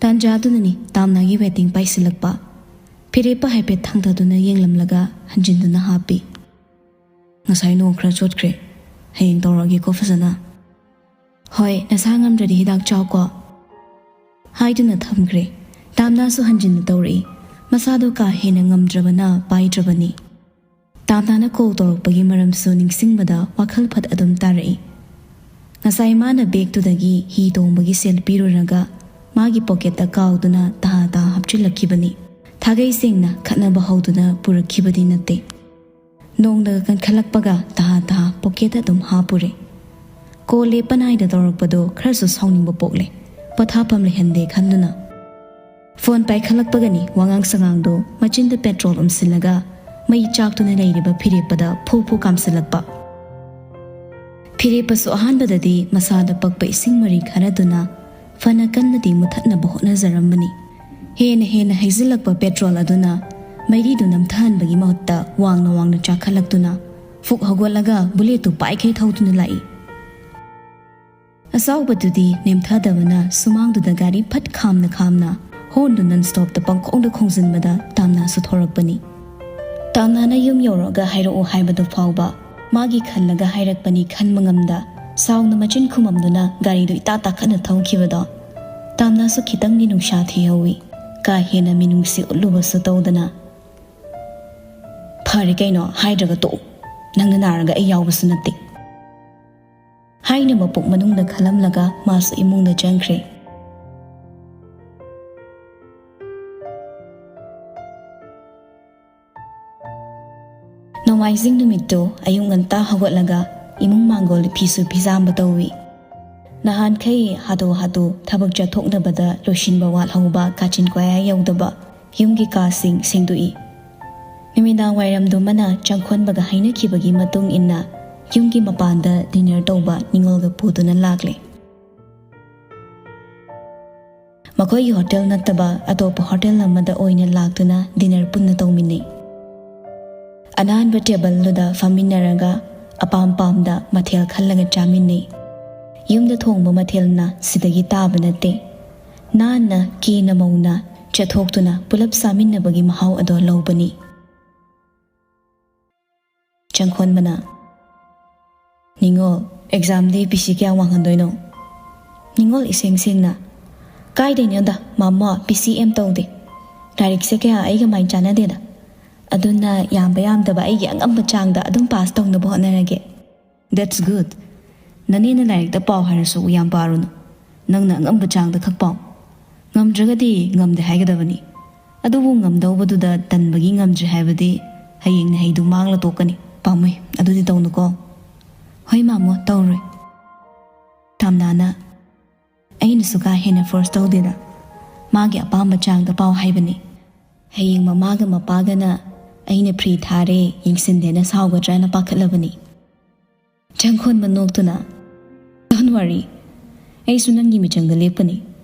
ꯇꯥꯟꯖꯥꯗꯨꯅꯅꯤ ꯇꯥꯝꯅꯥꯒꯤ waiting ꯄꯥꯏꯁꯤꯜꯂꯛꯄ꯫ ꯐꯤꯔꯦꯞꯄ ꯍꯥꯏꯐꯦꯠ ꯊꯥꯡꯊꯗꯨꯅ ꯌꯦꯡꯂꯝꯂꯒ ꯍꯟꯖꯤꯟꯗꯨꯅ ꯍꯥꯞꯄꯤ꯫ "ꯉꯁꯥꯏ ꯅꯣꯡ ꯈꯔ ꯆꯣꯠꯈ꯭ꯔꯦ, ꯍꯌꯦꯡ ꯇꯧꯔꯛꯑꯒꯦꯀꯣ ꯐꯖꯅ꯫" "ꯍꯣꯏ, ꯅꯁꯥ ꯉꯝꯗ꯭ꯔꯗꯤ ꯍꯤꯗꯥꯛ ꯆꯥꯎꯀꯣ꯫" ꯍꯥꯏꯗꯨꯅ ꯊꯝꯈ꯭ꯔꯦ꯫ ꯇꯥꯝꯅꯥꯁꯨ ꯍꯟꯖꯤꯟꯅ ꯇꯧꯔꯛꯏ꯫ ꯃꯁꯥꯗꯣ ꯀꯥ ꯍꯦꯟꯅ ꯉꯝꯗ꯭ꯔꯕꯅ ꯄꯥꯏꯗ꯭ꯔꯕꯅꯤ꯫ ꯇꯥꯝꯅꯥꯅ ꯀꯣꯜ ꯇꯧꯔꯛꯄꯒꯤ ꯃꯔꯝꯁꯨ ꯅꯤꯡꯁꯤꯡꯕꯗ ꯋꯥꯈꯜ ꯐꯠ ꯑꯗꯨꯝ ꯇꯥꯔꯛꯏ꯫ ꯉꯁꯥꯏ ꯃꯥꯅ ꯕꯦꯒꯇꯨꯗꯒꯤ ꯍꯤ ꯇꯣꯡꯕꯒꯤ ꯁꯦꯜ ꯄꯤꯔꯨꯔꯒ ꯃꯥꯒꯤ ꯄꯣꯀꯦꯠꯇ ꯀꯥꯎꯗꯨꯅ ꯇꯍꯥ ꯇꯍꯥ ꯍꯥꯞꯆꯤꯜꯂꯛꯈꯤꯕꯅꯤ꯫ ꯊꯥꯒꯩ ꯁꯦꯡꯅ ꯈꯠꯅꯕ ꯍꯧꯗꯨꯅ ꯄꯨꯔꯛꯈꯤꯕꯗꯤ ꯅꯠꯇꯦ꯫ ꯅꯣꯡꯅꯒ ꯀꯟꯈꯠꯂꯛꯄꯒ ꯇꯍꯥ ꯇꯍꯥ ꯄꯣꯀꯦꯠꯇ ꯑꯗꯨꯝ ꯍꯥꯞꯄꯨꯔꯦ꯫ ꯀꯣꯜ ꯂꯦꯞꯄ ꯅꯥꯏꯗ ꯇꯧꯔꯛꯄꯗꯣ ꯈꯔꯁꯨ ꯁꯥꯎꯅꯤꯡꯕ ꯄꯣꯛꯂꯦ꯫ ꯄꯣꯊꯥꯐꯝ ꯂꯩꯍꯟꯗꯦ ꯈꯟꯗꯨꯅ꯫ ꯐꯣꯟ ꯄꯥꯏꯈꯠꯂꯛꯄꯒꯅꯤ ꯋꯥꯉꯥꯡ ꯁꯉꯥꯡꯗꯣ ꯃꯆꯤꯟꯗ ꯄꯦꯇ꯭ꯔꯣꯜ ꯎꯝꯁꯤꯜꯂꯒ ꯃꯩ ꯆꯥꯛꯇꯨꯅ ꯂꯩꯔꯤꯕ ꯐꯤꯔꯦꯞꯄꯗ ꯐꯨ ꯐꯨ ꯀꯥꯝꯁꯤꯜꯂꯛꯄ꯫ ꯐꯤꯔꯦꯞꯄꯁꯨ ꯑꯍꯥꯟꯕꯗꯗꯤ ꯃꯁꯥꯗ ꯄꯛꯄ ꯏꯁꯤꯡ ꯃꯔꯤ ꯈꯔꯗꯨꯅ ꯐꯅ ꯀꯟꯅꯗꯤ ꯃꯨꯊꯠꯅꯕ ꯍꯣꯠꯅꯖꯔꯝꯕꯅꯤ꯫ ꯍꯦꯟꯅ ꯍꯦꯟꯅ ꯍꯩꯖꯤꯜꯂꯛꯄ ꯄꯦꯇ꯭ꯔꯣꯜ ꯑꯗꯨꯅ ꯃꯩꯔꯤꯗꯨ ꯅꯝꯊꯍꯟꯕꯒꯤ ꯃꯍꯨꯠꯇ ꯋꯥꯡꯅ ꯋꯥꯡꯅ ꯆꯥꯈꯠꯂꯛꯇꯨꯅ ꯐꯨꯛ ꯍꯧꯒꯠꯂꯒ ꯕꯨꯂꯦꯠꯇꯨ ꯄꯥꯏꯈꯩ ꯊꯧꯗꯨꯅ ꯂꯥꯛꯏ꯫ ꯑꯆꯥꯎꯕꯗꯨꯗꯤ ꯅꯦꯝꯊꯗꯕꯅ ꯁꯨꯃꯥꯡꯗꯨꯗ ꯒꯥꯔꯤ ꯐꯠ ꯈꯥꯝꯅ ꯈꯥꯝꯅ ꯍꯣꯔꯟꯗꯨ ꯅꯟ ꯁ꯭ꯇꯣꯞꯇ ꯄꯪꯈꯣꯡꯗ ꯈꯣꯡꯖꯤꯟꯕꯗ ꯇꯥꯝꯅꯥꯁꯨ ꯊꯣꯔꯛꯄꯅꯤ꯫ ꯇꯥꯝꯅꯥꯅ ꯌꯨꯝ ꯌꯧꯔꯛꯑꯒ ꯍꯥꯏꯔꯛꯑꯣ ꯍꯥꯏꯕꯗꯨ ꯐꯥꯎꯕ ꯃꯥꯒꯤ ꯈꯜꯂꯒ ꯍꯥꯏꯔꯛꯄꯅꯤ ꯈꯟꯕ ꯉꯝꯗ ꯁꯥꯎꯅ ꯃꯆꯤꯟ ꯈꯨꯝꯃꯝꯗꯨꯅ ꯒꯥꯔꯤꯗꯨ ꯏꯇꯥ ꯇꯥꯈꯠꯅ ꯊꯧꯈꯤꯕꯗꯣ ꯇꯥꯝꯅꯥꯁꯨ ꯈꯤꯇꯪꯗꯤ ꯅꯨꯡꯁꯥ ꯊꯤꯍꯧꯏ꯫ ꯀꯥ ꯍꯦꯟꯅ ꯃꯤꯅꯨꯡꯁꯤ ꯎꯠꯂꯨꯕꯁꯨ ꯇꯧꯗꯅ꯫ "ꯐꯔꯦ ꯀꯩꯅꯣ, ꯍꯥꯏꯗ꯭ꯔꯒ ꯇꯣꯛꯎ꯫ ꯅꯪꯅ ꯅꯥꯔꯒ ꯑꯩ ꯌꯥꯎꯕꯁꯨ ꯅꯠꯇꯦ," ꯍꯥꯏꯅ ꯃꯄꯨꯛ ꯃꯅꯨꯡꯗ ꯈꯜꯂꯝꯂꯒ ꯃꯥꯁꯨ ꯏꯃꯨꯡꯗ ꯆꯪꯈ꯭ꯔꯦ꯫ ꯅꯣꯡꯃꯥꯏꯖꯤꯡ ꯅꯨꯃꯤꯠꯇꯨ ꯑꯌꯨꯛ ꯉꯟꯇꯥ ꯍꯧꯒꯠꯂꯒ ꯏꯃꯨꯡ ꯃꯥꯡꯒꯣꯜ ꯐꯤꯁꯨ ꯐꯤꯖꯥꯝꯕ ꯇꯧꯏ꯫ ꯅꯍꯥꯟꯈꯩ ꯍꯥꯊꯨ ꯍꯥꯊꯨ ꯊꯕꯛ ꯆꯠꯊꯣꯛꯅꯕꯗ ꯂꯣꯏꯁꯤꯟꯕ ꯋꯥꯠꯍꯧꯕ ꯀꯥꯆꯤꯟ ꯀꯣꯌꯥ ꯌꯧꯗꯕ ꯌꯨꯝꯒꯤ ꯀꯥꯁꯤꯡ ꯁꯦꯡꯗꯣꯛꯏ꯫ ꯅꯨꯃꯤꯗꯥꯡ ꯋꯥꯏꯔꯝꯗꯨꯃꯅ ꯆꯪꯈꯣꯟꯕꯒ ꯍꯥꯏꯅꯈꯤꯕꯒꯤ ꯃꯇꯨꯡ ꯏꯟꯅ ꯌꯨꯝꯒꯤ ꯃꯄꯥꯟꯗ ꯗꯤꯅꯔ ꯇꯧꯕ ꯅꯤꯉꯣꯜꯒ ꯄꯨꯗꯨꯅ ꯂꯥꯛꯂꯦ꯫ ꯃꯈꯣꯏꯒꯤ ꯍꯣꯇꯦꯜ ꯅꯠꯇꯕ ꯑꯇꯣꯞꯄ ꯍꯣꯇꯦꯜ ꯑꯃꯗ ꯑꯣꯏꯅ ꯂꯥꯛꯇꯨꯅ ꯗꯤꯅꯔ ꯄꯨꯟꯅ ꯇꯧꯃꯤꯟꯅꯩ꯫ ꯑꯅꯥꯟꯕ ꯇꯦꯕꯜꯗꯨꯗ ꯐꯝꯃꯤꯟꯅꯔꯒ ꯑꯄꯥꯝ ꯄꯥꯝꯗ ꯃꯊꯦꯜ ꯈꯜꯂꯒ ꯆꯥꯃꯤꯟꯅꯩ꯫ ꯌꯨꯝꯗ ꯊꯣꯡꯕ ꯃꯊꯦꯜꯅ ꯁꯤꯗꯒꯤ ꯇꯥꯕ ꯅꯠꯇꯦ꯫ ꯅꯥꯟꯅ ꯀꯦꯅ ꯃꯧꯅ ꯆꯠꯊꯣꯛꯇꯨꯅ ꯄꯨꯂꯞ ꯆꯥꯃꯤꯟꯅꯕꯒꯤ ꯃꯍꯥꯎ ꯑꯗꯣ ꯂꯧꯕꯅꯤ꯫ ꯆꯪꯈꯣꯟꯕꯅ, "ꯅꯤꯉꯣꯜ, ꯑꯦꯛꯖꯥꯝꯗꯤ ꯄꯤ ꯁꯤ ꯀꯌꯥ ꯋꯥꯡꯍꯟꯗꯣꯏꯅꯣ?" ꯅꯤꯉꯣꯜ ꯏꯁꯦꯡ ꯁꯦꯡꯅ, "ꯀꯥꯏꯗꯩꯅꯣꯗ ꯃꯥꯃꯣ, ꯄꯤ ꯁꯤ ꯑꯦꯝ ꯇꯧꯗꯦ꯫ ꯂꯥꯏꯔꯤꯛꯁꯦ ꯀꯌꯥ ꯑꯩꯒ ꯃꯥꯏ ꯆꯥꯟꯅꯗꯦꯗ꯫ ꯑꯗꯨꯅ ꯌꯥꯝꯕ ꯌꯥꯝꯗꯕ ꯑꯩꯒꯤ ꯑꯉꯝꯕ ꯆꯥꯡꯗ ꯑꯗꯨꯝ ꯄꯥꯁ ꯇꯧꯅꯕ ꯍꯣꯠꯅꯔꯒꯦ꯫" "That's good꯫ ꯅꯅꯦꯅ ꯂꯥꯏꯔꯤꯛꯇ ꯄꯥꯎ ꯍꯥꯏꯔꯁꯨ ꯌꯥꯝ ꯄꯥꯔꯨꯅꯨ꯫ ꯅꯪꯅ ꯑꯉꯝꯕ ꯆꯥꯡꯗ ꯈꯛ ꯄꯥꯎ꯫ ꯉꯝꯗ꯭ꯔꯒꯗꯤ ꯉꯝꯗꯦ ꯍꯥꯏꯒꯗꯕꯅꯤ꯫ ꯑꯗꯨꯕꯨ ꯉꯝꯗꯧꯕꯗꯨꯗ ꯇꯟꯕꯒꯤ ꯉꯝꯗ꯭ꯔꯦ ꯍꯥꯏꯕꯗꯤ ꯍꯌꯦꯡ ꯅꯍꯩꯗꯨ ꯃꯥꯡꯂ ꯇꯣꯛꯀꯅꯤ꯫ ꯄꯥꯝꯃꯨꯏ꯫ ꯑꯗꯨꯗꯤ ꯇꯧꯅꯨꯀꯣ꯫" "ꯍꯣꯏ ꯃꯥꯃꯣ, ꯇꯧꯔꯣꯏ꯫" ꯇꯥꯝꯅꯥꯅ, "ꯑꯩꯅꯁꯨ ꯀꯥ ꯍꯦꯟꯅ ꯐꯣꯔꯁ ꯇꯧꯗꯦꯗ꯫ ꯃꯥꯒꯤ ꯑꯄꯥꯝꯕ ꯆꯥꯡꯗ ꯄꯥꯎ ꯍꯥꯏꯕꯅꯤ꯫ ꯍꯌꯦꯡ ꯃꯃꯥꯒ ꯃꯄꯥꯒꯅ ꯑꯩꯅ ꯐ꯭ꯔꯤ ꯊꯥꯔꯦ, ꯌꯦꯡꯁꯤꯟꯗꯦꯅ ꯁꯥꯎꯒꯗ꯭ꯔꯅ ꯄꯥꯈꯠꯂꯕꯅꯤ꯫" ꯆꯪꯈꯣꯟꯕ ꯅꯣꯛꯇꯨꯅ, "Don't worry, ꯑꯩꯁꯨ ꯅꯪꯒꯤ ꯃꯤꯆꯪꯗ ꯂꯦꯞꯀꯅꯤ꯫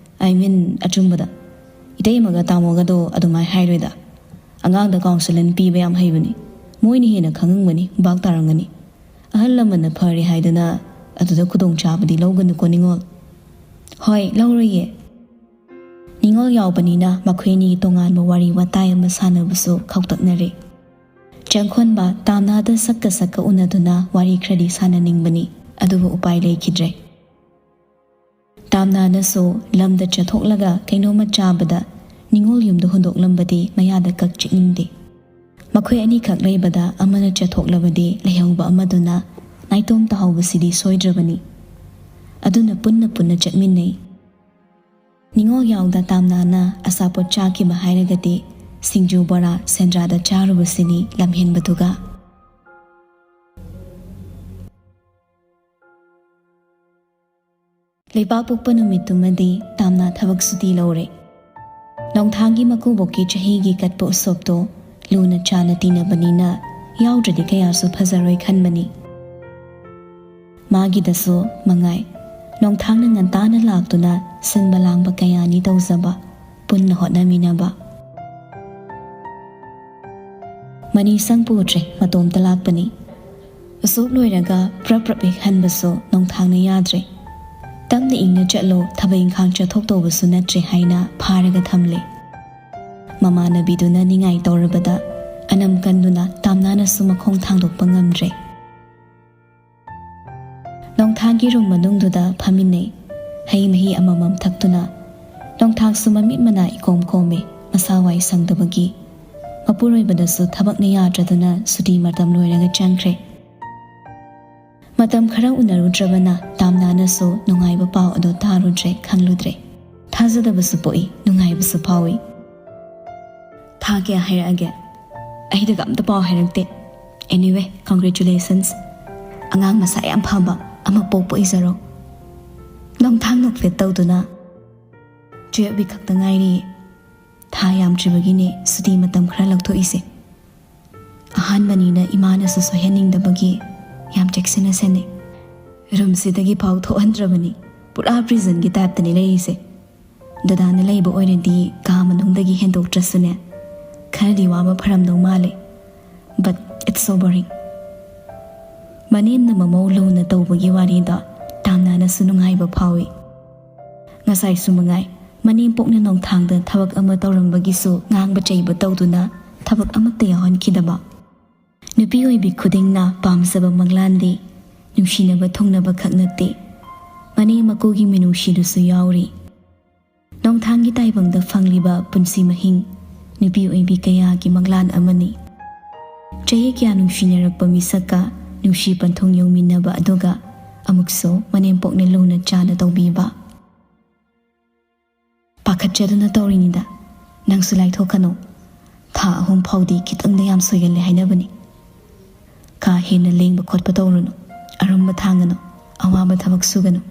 I mean, ꯑꯆꯨꯝꯕꯗ꯫ ꯏꯇꯩꯃꯒ ꯇꯥꯃꯣꯒꯗꯣ ꯑꯗꯨꯃꯥꯏ ꯍꯥꯏꯔꯣꯏꯗ꯫ ꯑꯉꯥꯡꯗ ꯀꯥꯎꯟꯁꯤꯂꯤꯡ ꯄꯤꯕ ꯌꯥꯝ ꯍꯩꯕꯅꯤ꯫ ꯃꯣꯏꯅ ꯍꯦꯟꯅ ꯈꯪꯉꯝꯒꯅꯤ, ꯚꯥꯞ ꯇꯥꯔꯝꯒꯅꯤ꯫ ꯑꯍꯜ ꯂꯃꯟꯅ ꯐꯔꯦ ꯍꯥꯏꯗꯅ ꯑꯗꯨꯗ ꯈꯨꯗꯣꯡꯆꯥꯕꯗꯤ ꯂꯧꯒꯅꯨꯀꯣ ꯅꯤꯉꯣꯜ꯫" "ꯍꯣꯏ, ꯂꯧꯔꯣꯏꯌꯦ꯫" ꯅꯤꯉꯣꯜ ꯌꯥꯎꯕꯅꯤꯅ ꯃꯈꯣꯏ ꯑꯅꯤꯒꯤ ꯇꯣꯉꯥꯟꯕ ꯋꯥꯔꯤ ꯋꯥꯇꯥꯏ ꯑꯃ ꯁꯥꯟꯅꯕꯁꯨ ꯈꯧꯇꯛꯅꯔꯦ꯫ ꯆꯪꯈꯣꯟꯕ ꯇꯥꯝꯅꯥꯗ ꯁꯛꯀ ꯁꯛꯀ ꯎꯅꯗꯨꯅ ꯋꯥꯔꯤ ꯈꯔꯗꯤ ꯁꯥꯟꯅꯅꯤꯡꯕꯅꯤ, ꯑꯗꯨꯕꯨ ꯎꯄꯥꯏ ꯂꯩꯈꯤꯗ꯭ꯔꯦ꯫ ꯇꯥꯝꯅꯥꯅꯁꯨ ꯂꯝꯗ ꯆꯠꯊꯣꯛꯂꯒ ꯀꯩꯅꯣꯝꯃ ꯆꯥꯕꯗ ꯅꯤꯉꯣꯜ ꯌꯨꯝꯗ ꯍꯨꯟꯗꯣꯛꯂꯝꯕꯗꯤ ꯃꯌꯥꯗ ꯀꯛ ꯆꯤꯛꯅꯤꯡꯗꯦ꯫ ꯃꯈꯣꯏ ꯑꯅꯤꯈꯛ ꯂꯩꯕꯗ ꯑꯃꯅ ꯆꯠꯊꯣꯛꯂꯕꯗꯤ ꯂꯩꯍꯧꯕ ꯑꯃꯗꯨꯅ ꯅꯥꯏꯇꯣꯝ ꯇꯥꯍꯧꯕꯁꯤꯗꯤ ꯁꯣꯏꯗ꯭ꯔꯕꯅꯤ꯫ ꯑꯗꯨꯅ ꯄꯨꯟꯅ ꯄꯨꯟꯅ ꯆꯠꯃꯤꯟꯅꯩ꯫ ꯅꯤꯉꯣꯜ ꯌꯥꯎꯗ ꯇꯥꯝꯅꯥꯅ ꯑꯆꯥꯄꯣꯠ ꯆꯥꯈꯤꯕ ꯍꯥꯏꯔꯒꯗꯤ ꯁꯤꯡꯖꯨ ꯕꯣꯔꯥ ꯁꯦꯟꯗ꯭ꯔꯥꯗ ꯆꯥꯔꯨꯕꯁꯤꯅꯤ ꯂꯝꯍꯦꯟꯕꯗꯨꯒ꯫ ꯂꯩꯕꯥꯛꯄꯣꯛꯄ ꯅꯨꯃꯤꯠꯇꯨꯃꯗꯤ ꯇꯥꯝꯅꯥ ꯊꯕꯛ ꯁꯨꯇꯤ ꯂꯧꯔꯦ꯫ ꯅꯣꯡꯊꯥꯡꯒꯤ ꯃꯀꯨꯕꯣꯛꯀꯤ ꯆꯍꯤꯒꯤ ꯀꯠꯄ ꯎꯁꯣꯞꯇꯣ ꯂꯨꯅ ꯆꯥꯅ ꯇꯤꯟꯅꯕꯅꯤꯅ ꯌꯥꯎꯗ꯭ꯔꯗꯤ ꯀꯌꯥꯁꯨ ꯐꯖꯔꯣꯏ ꯈꯟꯕꯅꯤ꯫ ꯃꯥꯒꯤꯗꯁꯨ ꯃꯉꯥꯏ, ꯅꯣꯡꯊꯥꯡꯅ ꯉꯟꯇꯥꯅ ꯂꯥꯛꯇꯨꯅ ꯁꯤꯟꯕ ꯂꯥꯡꯕ ꯀꯌꯥꯅꯤ ꯇꯧꯖꯕ, ꯄꯨꯟꯅ ꯍꯣꯠꯅꯃꯤꯟꯅꯕ꯫ ꯃꯅꯤ ꯁꯪ ꯄꯨꯗ꯭ꯔꯦ, ꯃꯇꯣꯝꯇ ꯂꯥꯛꯄꯅꯤ꯫ ꯎꯁꯣꯞ ꯂꯣꯏꯔꯒ ꯄ꯭ꯔꯞ ꯄ꯭ꯔꯞ ꯍꯦꯛ ꯍꯟꯕꯁꯨ ꯅꯣꯡꯊꯥꯡꯅ ꯌꯥꯗ꯭ꯔꯦ꯫ "ꯇꯞꯅ ꯏꯪꯅ ꯆꯠꯂꯣ, ꯊꯕꯛ ꯏꯪꯈꯥꯡ ꯆꯠꯊꯣꯛꯇꯧꯕꯁꯨ ꯅꯠꯇ꯭ꯔꯦ" ꯍꯥꯏꯅ ꯐꯥꯔꯒ ꯊꯝꯂꯦ꯫ ꯃꯃꯥꯟꯅꯕꯤꯗꯨꯅ ꯅꯤꯡꯉꯥꯏ ꯇꯧꯔꯕꯗ ꯑꯅꯝ ꯀꯟꯗꯨꯅ ꯇꯥꯝꯅꯥꯅꯁꯨ ꯃꯈꯣꯡ ꯊꯥꯡꯗꯣꯛꯄ ꯉꯝꯗ꯭ꯔꯦ꯫ ꯅꯣꯡꯊꯥꯡꯒꯤ ꯔꯨꯝ ꯃꯅꯨꯡꯗꯨꯗ ꯐꯝꯃꯤꯟꯅꯩ꯫ ꯍꯩ ꯃꯍꯤ ꯑꯃꯃꯝ ꯊꯛꯇꯨꯅ ꯊꯥꯛꯁꯨ ꯃꯃꯤꯠ ꯃꯅꯥ ꯏꯀꯣꯝ ꯀꯣꯝꯃꯦ, ꯃꯁꯥ ꯋꯥꯏ ꯁꯪꯗꯕꯒꯤ꯫ ꯃꯄꯨꯔꯣꯏꯕꯗꯁꯨ ꯊꯕꯛꯅ ꯌꯥꯗ꯭ꯔꯗꯨꯅ ꯁꯨꯇꯤ ꯃꯇꯝ ꯂꯣꯏꯔꯒ ꯆꯪꯈ꯭ꯔꯦ꯫ ꯃꯇꯝ ꯈꯔ ꯎꯅꯔꯨꯗ꯭ꯔꯕꯅ ꯇꯥꯝꯅꯥꯅꯁꯨ ꯅꯨꯡꯉꯥꯏꯕ ꯄꯥꯎ ꯑꯗꯨ ꯇꯥꯔꯨꯗ꯭ꯔꯦ, ꯈꯪꯂꯨꯗ꯭ꯔꯦ꯫ ꯊꯥꯖꯗꯕꯁꯨ ꯄꯣꯛꯏ, ꯅꯨꯡꯉꯥꯏꯕꯁꯨ ꯐꯥꯎꯏ꯫ "ꯊꯥ ꯀꯌꯥ ꯍꯥꯏꯔꯛꯑꯒꯦ? ꯑꯩꯗꯒ ꯑꯝꯇ ꯄꯥꯎ ꯍꯥꯏꯔꯛꯇꯦ꯫ Anyway, congratulations꯫ ꯑꯉꯥꯡ ꯃꯁꯥ ꯌꯥꯝ ꯐꯕ ꯑꯃ ꯄꯣꯛꯄ ꯑꯣꯏꯖꯔꯣ꯫" ꯅꯣꯡꯊꯥꯡ ꯅꯣꯛꯐꯦꯠ ꯇꯧꯗꯨꯅ, "Twelve week ꯈꯛꯇ ꯉꯥꯏꯔꯤꯌꯦ꯫ ꯊꯥ ꯌꯥꯝꯗ꯭ꯔꯤꯕꯒꯤꯅꯦ ꯁꯨꯇꯤ ꯃꯇꯝ ꯈꯔ ꯂꯧꯊꯣꯛꯏꯁꯦ꯫ ꯑꯍꯥꯟꯕꯅꯤꯅ ꯏꯃꯥꯅꯁꯨ ꯁꯣꯏꯍꯟꯅꯤꯡꯗꯕꯒꯤ ꯌꯥꯝ ꯆꯦꯛꯁꯤꯟꯅ ꯁꯦꯟꯅꯩ꯫ ꯔꯨꯝꯁꯤꯗꯒꯤ ꯐꯥꯎ ꯊꯣꯛꯍꯟꯗ꯭ꯔꯕꯅꯤ꯫ ꯄꯨꯔꯥ ꯄ꯭ꯔꯤꯖꯟꯒꯤ ꯇꯥꯏꯞꯇꯅꯤ ꯂꯩꯔꯤꯁꯦ꯫ ꯗꯗꯥꯅ ꯂꯩꯕ ꯑꯣꯏꯔꯗꯤ ꯀꯥ ꯃꯅꯨꯡꯗꯒꯤ ꯍꯦꯟꯗꯣꯛꯇ꯭ꯔꯁꯨꯅꯦ, ꯈꯔꯗꯤ ꯋꯥꯕ ꯐꯔꯝꯗꯧ ꯃꯥꯜꯂꯦ꯫ But it's so boring꯫" ꯃꯅꯦꯝꯅ ꯃꯃꯧ ꯂꯨꯅ ꯇꯧꯕꯒꯤ ꯋꯥꯔꯤꯗꯣ ꯇꯥꯝꯅꯥꯅꯁꯨ ꯅꯨꯡꯉꯥꯏꯕ ꯐꯥꯎꯏ꯫ ꯉꯁꯥꯏꯁꯨ ꯃꯉꯥꯏ, ꯃꯅꯦꯝꯄꯣꯛꯅ ꯅꯣꯡꯊꯥꯡꯗ ꯊꯕꯛ ꯑꯃ ꯇꯧꯔꯝꯕꯒꯤꯁꯨ ꯉꯥꯡꯕ ꯆꯩꯕ ꯇꯧꯗꯨꯅ ꯊꯕꯛ ꯑꯃꯠꯇ ꯌꯥꯎꯍꯟꯈꯤꯗꯕ꯫ ꯅꯨꯄꯤ ꯑꯣꯏꯕꯤ ꯈꯨꯗꯤꯡꯅ ꯄꯥꯝꯖꯕ ꯃꯪꯂꯥꯟꯗꯤ ꯅꯨꯡꯁꯤꯅꯕ ꯊꯨꯡꯅꯕ ꯈꯛ ꯅꯠꯇꯦ, ꯃꯅꯦꯝ ꯃꯀꯨꯒꯤ ꯃꯤꯅꯨꯡꯁꯤꯗꯨꯁꯨ ꯌꯥꯎꯔꯤ꯫ ꯅꯣꯡꯊꯥꯡꯒꯤ ꯇꯥꯏꯕꯪꯗ ꯐꯪꯂꯤꯕ ꯄꯨꯟꯁꯤ ꯃꯍꯤꯡ ꯅꯨꯄꯤ ꯑꯣꯏꯕꯤ ꯀꯌꯥꯒꯤ ꯃꯪꯂꯥꯟ ꯑꯃꯅꯤ꯫ ꯆꯍꯤ ꯀꯌꯥ ꯅꯨꯡꯁꯤꯅꯔꯛꯄ ꯃꯤꯁꯛꯀ ꯅꯨꯡꯁꯤ ꯄꯟꯊꯨꯡ ꯌꯧꯃꯤꯟꯅꯕ ꯑꯗꯨꯒ ꯑꯃꯨꯛꯁꯨ ꯃꯅꯦꯝꯄꯣꯛꯅ ꯂꯨꯅ ꯆꯥꯅ ꯇꯧꯕꯤꯕ꯫ "ꯄꯥꯈꯠꯆꯗꯨꯅ ꯇꯧꯔꯤꯅꯤꯗ, ꯅꯪꯁꯨ ꯂꯥꯏꯊꯣꯛꯀꯅꯨ꯫ ꯊꯥ ꯑꯍꯨꯝ ꯐꯥꯎꯗꯤ ꯈꯤꯇꯪꯗ ꯌꯥꯝ ꯁꯣꯏꯒꯜꯂꯦ ꯍꯥꯏꯅꯕꯅꯤ꯫ ꯀꯥ ꯍꯦꯟꯅ ꯂꯦꯡꯕ ꯈꯣꯠꯄ ꯇꯧꯔꯨꯅꯨ, ꯑꯔꯨꯝꯕ ꯊꯥꯡꯒꯅꯨ, ꯑꯋꯥꯕ ꯊꯕꯛ ꯁꯨꯒꯅꯨ꯫"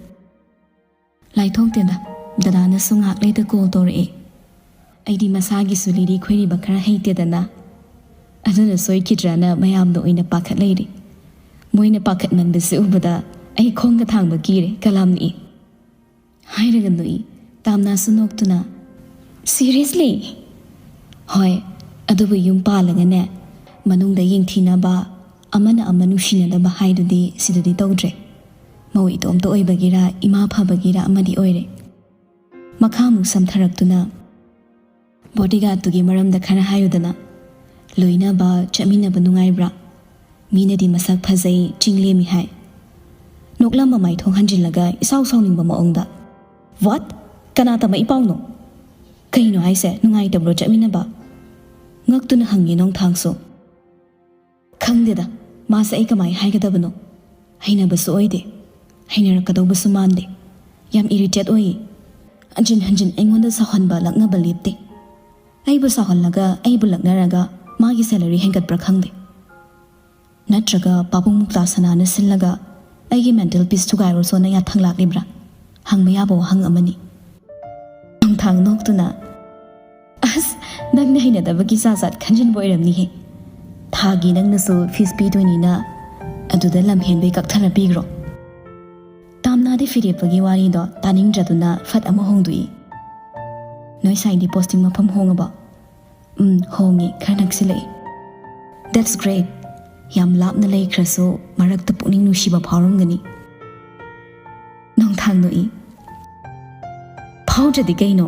ꯂꯥꯏꯊꯣꯛꯇꯦꯗ, ꯗꯗꯥꯅꯁꯨ ꯉꯥꯏꯍꯥꯛ ꯂꯩꯇ ꯀꯣꯜ ꯇꯧꯔꯛꯑꯦ꯫ ꯑꯩꯗꯤ ꯃꯁꯥꯒꯤꯁꯨ ꯂꯤꯔꯤ ꯈꯣꯏꯔꯤꯕ ꯈꯔ ꯍꯩꯇꯦꯗꯅ꯫ ꯑꯗꯨꯅ ꯁꯣꯏꯈꯤꯗ꯭ꯔꯅ ꯃꯌꯥꯝꯅ ꯑꯣꯏꯅ ꯄꯥꯈꯠ ꯂꯩꯔꯤ꯫ ꯃꯣꯏꯅ ꯄꯥꯈꯠꯃꯟꯕꯁꯤ ꯎꯕꯗ ꯑꯩ ꯈꯣꯡꯒ ꯊꯥꯡꯕ ꯀꯤꯔꯦ, ꯀꯂꯥꯝ ꯅꯤꯛꯏ꯫ ꯍꯥꯏꯔꯒ ꯅꯣꯛꯏ꯫ ꯇꯥꯝꯅꯥꯁꯨ ꯅꯣꯛꯇꯨꯅ, "Seriously?" "ꯍꯣꯏ, ꯑꯗꯨꯕꯨ ꯌꯨꯝ ꯄꯥꯜꯂꯒꯅꯦ, ꯃꯅꯨꯡꯗ ꯌꯦꯡꯊꯤꯅꯕ, ꯑꯃꯅ ꯑꯃ ꯅꯨꯡꯁꯤꯅꯗꯕ ꯍꯥꯏꯗꯨꯗꯤ ꯁꯤꯗꯗꯤ ꯇꯧꯗ꯭ꯔꯦ꯫ ꯃꯧ ꯏꯇꯣꯝꯇ ꯑꯣꯏꯕꯒꯤꯔ, ꯏꯃꯥ ꯐꯕꯒꯤꯔ ꯑꯃꯗꯤ ꯑꯣꯏꯔꯦ꯫" ꯃꯈꯥ ꯑꯃꯨꯛ ꯁꯝꯊꯔꯛꯇꯨꯅ, "Bodyguardꯇꯨꯒꯤ ꯃꯔꯝꯗ ꯈꯔ ꯍꯥꯏꯌꯨꯗꯅ꯫ ꯂꯣꯏꯅꯕ, ꯆꯠꯃꯤꯟꯅꯕ ꯅꯨꯡꯉꯥꯏꯕ꯭ꯔꯥ? ꯃꯤꯅꯗꯤ ꯃꯁꯛ ꯐꯖꯩ, ꯆꯤꯡ ꯂꯦꯝꯃꯤ ꯍꯥꯏ꯫" ꯅꯣꯛꯂꯝꯕ ꯃꯥꯏꯊꯣꯡ ꯍꯟꯖꯤꯜꯂꯒ ꯏꯁꯥꯎ ꯁꯥꯎꯅꯤꯡꯕ ꯃꯑꯣꯡꯗ, "What? ꯀꯅꯥ ꯇꯝꯃꯛꯏ ꯄꯥꯎꯅꯣ? "ꯀꯩꯅꯣ ꯍꯥꯏꯁꯦ? ꯅꯨꯡꯉꯥꯏꯇꯕ꯭ꯔꯣ ꯆꯠꯃꯤꯟꯅꯕ?" ꯉꯛꯇꯨꯅ ꯍꯪꯉꯦ ꯅꯣꯡꯊꯥꯡꯁꯨ꯫ "ꯈꯪꯗꯦꯗ, ꯃꯥꯁꯦ ꯑꯩ ꯀꯃꯥꯏ ꯍꯥꯏꯒꯗꯕꯅꯣ? ꯍꯩꯅꯕꯁꯨ ꯑꯣꯏꯗꯦ꯫ ꯍꯩꯅꯔꯛꯀꯗꯧꯕꯁꯨ ꯃꯥꯟꯗꯦ꯫ ꯌꯥꯝ ꯏꯔꯤꯇꯦꯠ ꯑꯣꯏꯌꯦ꯫ ꯍꯟꯖꯤꯟ ꯍꯟꯖꯤꯟ ꯑꯩꯉꯣꯟꯗ ꯁꯥꯎꯍꯟꯕ ꯂꯛꯅꯕ ꯂꯦꯞꯇꯦ꯫ ꯑꯩꯕꯨ ꯁꯥꯎꯍꯜꯂꯒ, ꯑꯩꯕꯨ ꯂꯛꯅꯔꯒ ꯃꯥꯒꯤ ꯁꯦꯂꯔꯤ ꯍꯦꯟꯒꯠꯄ꯭ꯔꯥ ꯈꯪꯗꯦ꯫ ꯅꯠꯇ꯭ꯔꯒ ꯄꯥꯕꯨꯡ ꯃꯨꯛꯇꯥ ꯁꯅꯥꯅ ꯁꯤꯜꯂꯒ ꯑꯩꯒꯤ ꯃꯦꯟꯇꯦꯜ ꯄꯤꯁ ꯊꯨꯒꯥꯏꯔꯨꯁꯣꯅ ꯌꯥꯊꯪ ꯂꯥꯛꯂꯤꯕ꯭ꯔꯥ?" ꯍꯪꯕ ꯌꯥꯕ ꯋꯥꯍꯪ ꯑꯃꯅꯤ꯫ ꯅꯣꯡꯊꯥꯡ ꯅꯣꯛꯇꯨꯅ, "ꯑꯁ, ꯅꯪꯅ ꯍꯩꯅꯗꯕꯒꯤ ꯖꯥꯠ ꯖꯥꯠ ꯈꯟꯖꯤꯟꯕ ꯑꯣꯏꯔꯝꯅꯤꯍꯦ꯫ ꯊꯥꯒꯤ ꯅꯪꯅꯁꯨ ꯐꯤꯁ ꯄꯤꯗꯣꯏꯅꯤꯅ ꯑꯗꯨꯗ ꯂꯝ ꯍꯦꯟꯕꯩ ꯀꯛꯊꯔ ꯄꯤꯈ꯭ꯔꯣ꯫ ꯇꯥꯝꯅꯥꯗꯤ ꯐꯤꯔꯦꯞꯄꯒꯤ ꯋꯥꯔꯤꯗꯣ ꯇꯥꯅꯤꯡꯗ꯭ꯔꯗꯨꯅ ꯐꯠ ꯑꯃ ꯍꯣꯡꯗꯣꯛꯏ꯫ "ꯅꯣꯏ ꯁꯥꯏꯗꯤ ꯄꯣꯁꯇꯤꯡ ꯃꯐꯝ ꯍꯣꯡꯉꯕꯣ?" "ꯎꯝ, ꯍꯣꯡꯉꯦ, ꯈꯔ ꯅꯛꯁꯤꯜꯂꯛꯑꯦ꯫" "That's great꯫ ꯌꯥꯝ ꯂꯥꯞꯅ ꯂꯩꯈ꯭ꯔꯁꯨ ꯃꯔꯛꯇ ꯄꯨꯛꯅꯤꯡ ꯅꯨꯡꯁꯤꯕ ꯐꯥꯎꯔꯝꯒꯅꯤ꯫" ꯅꯣꯡꯊꯥꯡ ꯅꯣꯛꯏ꯫ "ꯐꯥꯎꯗ꯭ꯔꯗꯤ ꯀꯩꯅꯣ?